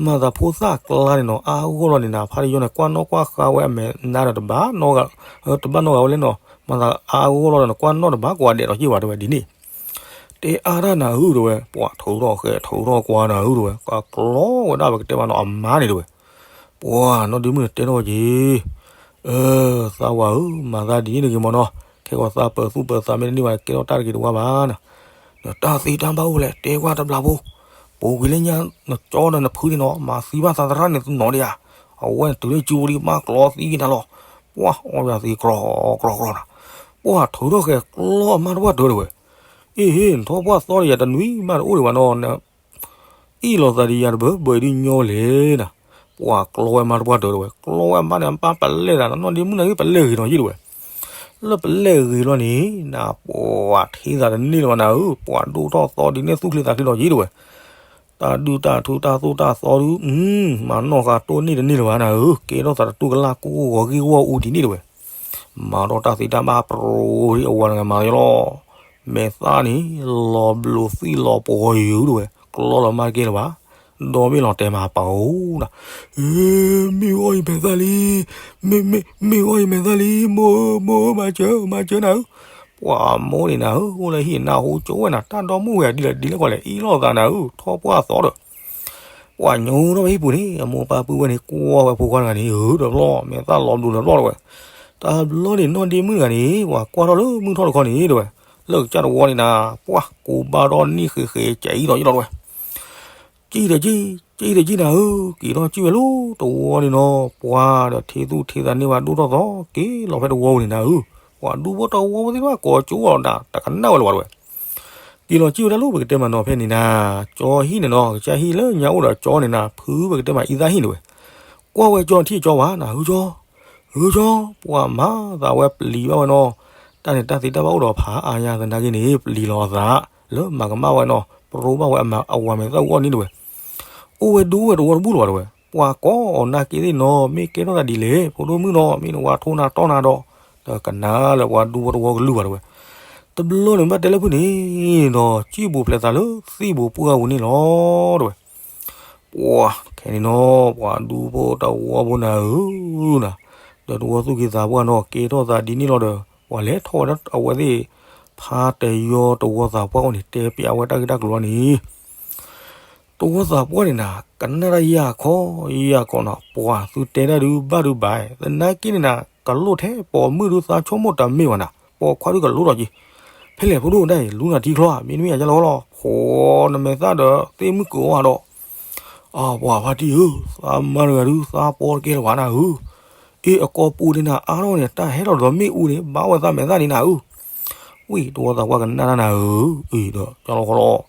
မၤသးဖိသၣ်ကျါန့ၣ်နီၤ အါဂီၢ်လီၤန့ၣ်နၤ ဖါတယီၤန့ၣ် ကွၢ်နီၣ်ကွၢ်ဃါဝဲအမဲာ်နါဒီးတဘၣ်နီၣ်ဂၤ, တဘၣ်နီၣ်ဂၤဝဲလဲၣ်နီၤ, မၤသးအါဂီၢ်လီၤဒီးနကွၢ်နီၣ်တဘၣ်ကိးဂၤဒဲးဒီးက့ၤဘၣ်တဲဝဲဒ်န့ၣ် တဲအါတၢ်နၤဧၢတဲဝဲ, ပှၤထုးထီၣ်ဃဲထုးထီၣ်ကွၢ်နၤဧၢတဲဝဲ, ကကျီဝဲဒၣ်ပကတဲဘၣ်နီၤအမါန့ၣ်တဲဝဲ, ပှၤနီၢ်ဒ့မုၣ်န့ၣ်တဲထီၣ်ဝဲက့ၤ, အၢ သးဝၤဧၢ, မၤသးဒ်န့ၣ်တဂ့ၤမးနီၤ, ခဲကိာ်သးပၢၤသူၣ်ပၢၤသးမ့ၢ်တန့ၢ်ဘၣ် ကဲထီၣ်တၢ်တဂ့ၤတဝါဘၣ်နၤ, ဒီးတၢ်သ့တၢ်ဘၣ်အိၣ်လဲၣ် တဲကွၢ်တဘျီဖိ, ပူၤကွံာ်လၢညါ နကၠီဒီးနဖုန့ၣ်နီၤ မၤသံဘၣ်သးသရၣ်န့ၣ်တနီၤဒံးဧါ, အဝဲန့ၣ်တုၤလၢစုပူၤဒံးမးကျီသံက့ၤနၤလီၤ, ပှၤအီၣ်ယၤသံကျီကျီကျီနၤ, ပှၤထုးထီၣ်ဃဲကျီအမါတပှၢ်တၢၢ်တဲဝဲ, အ့ၣ် နထီၣ်ပှၢ်သီဒီးယၤတနွံဘၣ်တအိၣ်ဒံးဘၣ်နီၤ အ့ၣ်လိာ်သးဒ်ယၤတဘၢဘၢအံၤဒ်ညီလဲၣ်နၤ, ပှၤကျီဝဲမါတပှၢ်တၢၢ်တဲဝဲ, ကျီဝဲမါန့ၣ် အပၢ်ပလဲၣ်တၢ် နီၢ်ဒ့မုၣ်န့ၣ်ဂ့ၤပလဲၣ်ဂ့ၤနီၤယ့ၢ်တဲဝဲ, လၢပလဲၣ်ဂ့ၤလီၤန့ၣ် နပှၤထံသးတန့ၢ်လၢၤဘၣ်နၤဧၢ, ပှၤဒိၣ်ထီၣ်သီဒ်န့ၣ်သူၣ်ချ့သးချ့ဒီးယ့ၢ်တဲဝဲ, တၢ်ဒုၣ်တၢ်ထုတၢ်သိၣ်တၢ်သီဒု မၤနီၢ်ဃာ်တိၢ်န့ၢ်တန့ၢ်လၢၤဘၣ်နၤဧၢ, ကဲထီၣ်သးတတူၢ်ကလၢ်ကိၢ်ဂီၤဂ့ၢ်ဂီၢ်အူဒ်န့ၣ်တဲဝဲ မၤထီၣ်တၢ်သ့တၢ်ဘၣ်ပြိအဝၤတဂၤမၤယလီၤ, မဲာ်သၣ်န့ၣ် လီၤဘျိးသံလီၤပှီၤယုာ်တဲဝဲ, ကျီလီၤမါတကဲလၢၤဘၣ်, ဒီမ့ၢ်လီၤတဲာ်မၤပာ်အိၣ်နၤ, မ့ၢ်အီၣ်ယမဲာ်သၣ်လံ, မ့ၢ်အီၣ်ယမဲာ်သၣ်လံ, မိၢ်ဧၢ မိၢ်ဧၢ မၤစၢၤ မၤစၢၤနၤဧၢ, ပှၤမိၢ်န့ၣ်နၤဧၢ အိၣ်လၢဟံၣ်နၢ်ဟူကၠိဝဲနၤ တၢ်ဒီမုၣ်ဝဲဒ်လဲၣ်ဒ်လဲၣ်ကွၢ်လဲၣ် အ့ၣ်လိာ်သးနၤဧၢ ထီၣ်ပှၢ်သီဒီး ပှၤညိထီၣ်ဝဲဟံၣ်ပူၤန့ၣ် အမိၢ်ပၢ်ပုၢ်ဝဲၢ်န့ၣ် ကွၢ်ဝဲဖိခွါတဂၤန့ၣ် အၢတဘျီ မဲာ်သၣ်လီၤဘျိးလီၤဘျီတဲဝဲ, တဘျီန့ၣ် နီၢ်ဒ့မုၣ်တဂၤန့ၣ် ပှၤကွၢ်ထီၣ်လၢမုၢ်ထီၣ်တခီန့ၣ်တဲဝဲ, လၢကစၢ်တဝီန့ၣ်နၤ ပှၤကိးဘၣ်ထီၣ်နံၣ်ဃဲးဃဲးကဲအံၤဒီးယ့ၢ်လီၤတဲဝဲ ကံၣ်ဒီးကံၣ် ကံၣ်ဒီးကံၣ်နၤဧၢ, က့ၤထီၣ်ကံၣ်ဝဲလၢတဝီန့ၣ်နီၤ ပှၤဒီးထံသူၣ်ထံသးန့ၢ်ဝဲဒိၣ်ထီၣ်သီ က့ၤလီၤဖဲတဝီပူၤန့ၣ်နၤဧၢ, ပှၤဒူဖိတဝီဖိသ့ၣ်တဖၣ်ကိးကၠိအီၤဒၣ် တကနၣ်ဝဲလၢၤဘၣ်တဲဝဲ, က့ၤလီၤကံၣ်ဝဲဒၣ်လၢပကတဲမးနီၤဖဲန့ၣ်နၤ, ကၠီဟံၣ်န့ၣ်နီၤ ကစၢ်ဟံၣ်လၢညါအိၣ်ဒီးကၠီန့ၣ်နၤ ဖုပကတဲမးအံသၣ်ဟံၣ်န့ၣ်ဝဲ, ကွၢ်ဝဲကၠီထံၣ်ကၠီဝၤနၤ ဟုကၠီ ဟုကၠီ, ပှၤမၤသးဝဲပျံၤဘၣ်ဝဲနီၤ, တၢ်န့ၣ်တၢ်သ့တၢ်ဘၣ်အိၣ်ဒီးဖးအါညါသနာ်က့န့ၣ် ပျံၤလီၤအသး လၢမၤကမၣ်ဝဲနီၤ ပရိဘၣ်ဝဲအဝၤမဲာ်သၣ်အူအီၣ်န့ၣ်တဲဝဲ, အိၣ်ဝဲဒူဝဲတဝီတဘူၣ်လၢၤဘၣ်တဲဝဲ, ပှၤကိးအီၤနာ်က့သ့ၣ်နီၤ မ့ၢ်ကဲထီၣ်သးဒ်လဲၣ် ဖိဒိၣ်မုၣ်နီၤ မ့ၢ်နဝၤထိနၤတီၢ်နၤဒီး, ဒီးကနၣ်လၢပှၤဒူဖိတဝီကလုၢ်ဘၣ်တဲဝဲ, တဘျီန့ၣ်ဘၣ်တဲလၢဖုန့ၣ်ဒီး ကံၣ်ပူၤဖျဲးသးလၢသ့ၣ်ပူၤပှၢ်ပူၤန့ၣ်လီၤတဲဝဲ ပှၤခဲန့ၣ်နီၤ ပှၤဒူဖိတဝီဖိနၤဧၢ, ဒီးတဝီသူၣ်က့သးပှၢ်နီၤ ကဲထီၣ်သးဒ်န့ၣ်လီၤဒီး ပှၤလဲၤထီၣ်ဝဲဒၣ်အဝဲသ့ၣ် ဖါတယီတဝီသးပှၢ်အိၣ်န့ၣ် တဲပျးဝဲတၢ်ဂ့ၢ်တၢ်ကျိၤလီၤန့ၣ်, တဝီသးပှၢ်န့ၣ်နၤ ကနၣ်တၢ်ယၢ်ခီယၢ်ခီနီၤ ပှၤသုတဲတၢ်ဒုးဘၣ်ဒုးဘၣ် သနာ်က့န့ၣ်နၤ ကလိၣ်ထဲပိာ်မုၣ်ဒုးသးဆိကမိၣ်တမ့ၢ်ဘၣ်နၤ ပိာ်ခွါဒုးကလိၣ်ထီၣ်က့ၤ, ဖဲလဲၣ်ဖိဒိၣ်ဒၣ်အံၤ လူနၤထံချီဧါ မ့တမ့ၢ်ယၤလီၤလီၤ ဃိးနမဲာ်သၣ်ဒီးသ့ၣ်မုၣ်ကဝါဒီး အပှၤဖါတံၢ်ဧၢ, သးမါတဂၤဒုး သးပီတကဲလၢၤဘၣ်နၤဧၢ, အ့ၣ် အကိာ်ပူၤန့ၣ်နၤ အါထီၣ်န့ၣ် တၢ်ဟဲထီၣ်ဒီးမ့ၣ်အူန့ၣ် ဘၣ်ဝဲသးမဲာ်သၣ်န့ၣ်နၤဧၢ, ဝံၤတဝီသးပှၢ်ကနၣ်တၢ်နၤဧၢ, အံၤဒီးကၠီလီၤဃီလီၤ,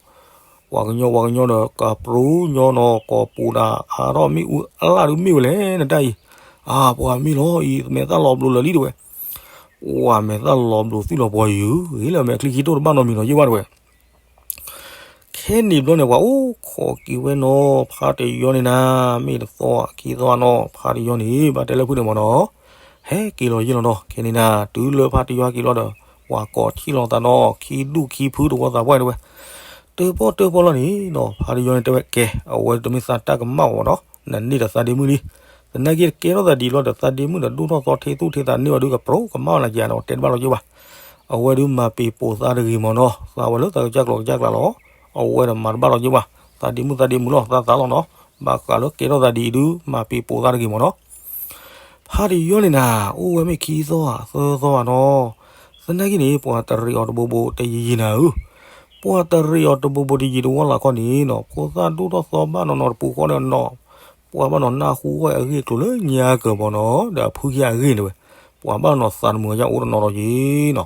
ပှၤကညီပှၤကညီဒီး ကပြူညီနီၤ ကိာ်ပူၤဒၣ်အါထီၣ်မ့ၣ်အူအလၣ်ဒုးမ့ၢ်ဝဲလဲၣ်နတၢ်အံၤ, အပှၤမ့ၢ်လီၤအံၤ မဲာ်သၣ်လီၤဘျိးလၢာ်လံတဲဝဲ ပှၤမဲာ်သၣ်လီၤဘျိးသွံၣ်လီၤပှီၤယုာ် ဂ့ၤလၢမဲာ်ချံခံတိၢ်တဘၣ်နီတမံၤနီၤယ့ၢ်ဘၣ်တဲဝဲ, ခဲန့ၣ်ဘျီန့ၣ် ပှၤအိၣ်ခိးက့ၤဝဲနီၤ ဖါတယီန့ၣ်နၤ မ့ၢ်တသီခံသီနီၤ ဖါတယီန့ၣ် ဘၣ်တဲလၢဖုန့ၣ်မ့ၢ်နီၤ, ဟဲက့ၤလီၤယ့ၢ်လီၤနီၤ ခဲန့ၣ်နၤ တုၤလၢဖါတယီက့ၤလီၤဒီး ပှၤကိးထံၣ်လိာ်သးနီၤ ခံဒူၣ်ခံဖုတဝီသးပှၢ်တဲဝဲ, တၢၢ်ပီၣ်တၢၢ်ပီၣ်လီၤန့ၣ်နီၤ ဖါတယီန့ၣ်တဲဝဲကဲ, အဝဲတမ့ၢ်သးတၢ်ကမၣ်အီၤနီၤ, နန့ၢ်ဒီးသးဒ့မုၣ်လံ. သနာ်က့တကဲထီၣ်သးဒ်အံၤလီၤဒီး သးဒ့မုၣ်ဒီးဒိၣ်ထီၣ်သီထ့သူၣ်ထ့သးန့ၢ်အီၤဒုး ကပြိကမၣ်အီၤနာ်က့နီၤ တဲတဘၣ်လီၤက့ဘၣ်. အဝဲဒုးမၤပ့ၤပိာ်သးတဂ့ၤမီၤနီၤ, သးဝဲလၢသးကစၢ်ကျိၤကစၢ်ကျါလီၤ. အဝဲဒီးမၤတဘၣ်လီၤက့ဘၣ်, သးဒ့မုၣ်သးဒ့မုၣ်လီၤ သးသးလီၤနီၤ, ဘၣ်ဃးလၢကဲထီၣ်သးဒ်အံၤဒုး မၤပ့ၤပိာ်သးတဂ့ၤမီၤနီၤ. ဖါတယီန့ၣ်နၤ အိၣ်ဝဲမ့ၢ်ခံသီဧါသၢသီဧါနီၤ, သနာ်က့န့ၣ် ပှၤတရံးအီၤတဘိဘိတယံာ်ယံာ်နၤဧၢ, ပှၤတရံးအီၤတဘိဘိတယံာ်တဝီလၢ်ခီန့ၣ်နီၤ ဖိသၣ်ဒိၣ်ထီၣ်သီဘၣ်နီၤနီၤတပူၤဃီန့ၣ်နီၤ, ပှၤဘၣ်နီၤနၢ်ဟူဝဲအဂ့ၢ်အကျိၤလၢညါကၢၤဘီနီၤ ဒီးအဖုခံဂ့ၢ်န့ၣ်ဝဲ, ပှၤဘၣ်နီၤသးတမုာ်ညါအိၣ်တနီၤနီၤက့ၤနီၤ,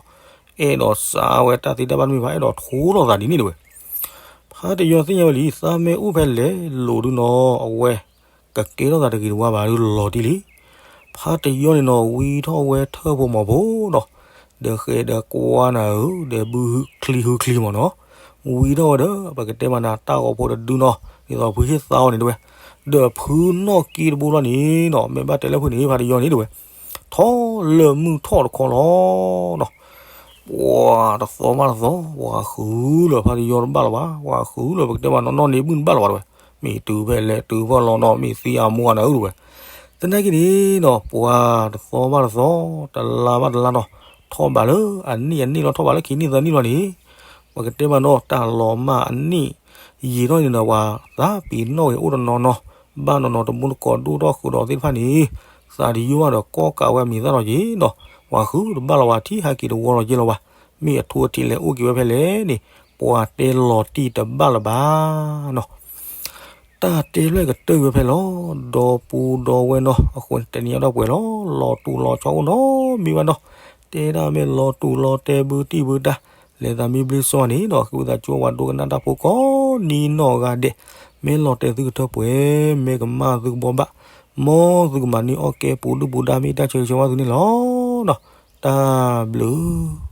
အဲၣ်ဒိးစးဝဲတၢ်သ့တၢ်ဘၣ်တမ့ၢ်ဘၣ် အဲၣ်ဒိးထိလီၤသးဒ်န့ၣ်တဝဲ. ဖါတယီသ့ၣ်ညါဝဲလံ သးမ့ၢ်အိၣ်ဖဲလဲၣ်လိၤဒုနီၤ အဝဲ ကကဲထီၣ်သးတဂ့ၤတဝါဘၣ်ဒုးလီၤတံၢ်လံ. ဖါတယီန့ၣ်နီၤ ဝံထီၣ်ဝဲထၢၣ်ဖိမီၤဖိနီၤ, ဒီးဃဲၤဒီးကွၢ်နၤဧၢ, ဒီးဘုချံဟုချံမီၤနီၤ, ဝံထီၣ်ဝဲဒီး ပကတဲမးနၤ တၢ်ဂီၤဖိတဒုနီၤ ဒ်သိးဖုဟ့ၣ်သါအီၤန့ၣ်တဝဲ, ဒီးဖုနီၣ်က့တဘိလီၤန့ၣ်နီၤ မ့ၢ်ဘၣ်တဲလၢဖုန့ၣ် ဖါတယီန့ၣ်တဝဲ ထီၣ်လၢမုၢ်ထီၣ်တခီလီၤနီၤ ပှၤတသီဘၣ်တသီ ပှၤဃုလၢဖါတယီတဘၣ်လၢၤဘၣ်, ပှၤဃုလၢပကတဲမးနီၢ်နီၢ်န့ၣ်ဘုၣ်တဘၣ်လၢၤဘၣ်တဝဲ, မ့ၢ်တုၤဖဲလဲၣ်တုၤဖဲလဲၣ်နီၤ မ့ၢ်သံအမိၢ်အနၢ်အုၣ်တဝဲ. သနာ်က့န့ၣ်နီၤ ပှၤတသီဘၣ်တသီ တလါဘၣ်တလါနီၤ ထီၣ်ဘးလၢအနံၣ်အနံၣ်လီၤ ထီၣ်ဘးလၢခံနံၣ်သၢနံၣ်လီၤန့ၣ် ပကတဲမးနီၤ တၢ်လီၤမၢ်အနံၣ်ယံာ်ထီၣ်န့ၣ်ဒီး ပှၤသးပ့ၤနီၣ်ဂ့ၤအိၣ်တနီၤနီၤ ဘၣ်နီၤနီၤတမူတကိးဒိၣ်ထီၣ်ဃုာ်ဒီးသ့ၣ်တဖၣ်န့ၣ် သးတယိဘၣ်ဒီးကီၢ်ကးဝဲအမံၤသၣ်လီၤက့ၤနီၤ, ပှၤဃုတဘၣ်လီၤဝဲထံၣ်ဟးက့ၤတဝီလီၤက့ၤလီၤဘၣ်, မ့ၢ်အထူအထံးလဲၤအိၣ်က့ၤဝဲဖဲလဲၣ်န့ၣ် ပှၤတဲလီၤတံၢ်တဘၣ်လၢၤဘၣ်နီၤ. တၢ်တဲဖျၢၣ်ကတၢၢ်ဝဲဖဲလီၤ, ဒီပုၢ်ဒီဝဲၢ်နီၤ အဃိန့ၣ် တနံၤအံၤဒီးပှဲၤလီၤ, လီၤတူာ်လီၤဆီအိၣ်နီတမံၤဘၣ်နီၤ, တဲဒၣ်မ့ၢ်လီၤတူာ်လီၤတဲဘုတံၢ်ဘုတၢ်, လဲၤသးမံဘျ့စီန့ၣ်နီၤ ဃ့ဝံသးစူၤဝဲဒိကနၣ်တၢ်ဖိကိးနံၤနီၢ်ဂၤဒဲး, မ့ၢ်လီၤတဲာ်သုကထၢပှဲၤ, မ့ၢ်ကမၣ်သုကဘှီဘၣ်, မ်သုကမၤန့ၢ်အီၣ်ကဲပူၤဒုၣ်ပူၤဒါ မ့ၢ်တၢ်ဆၢဂ့ၤဆၢဝါသုန့ၣ်လီၤ. တၢ်ဘျုး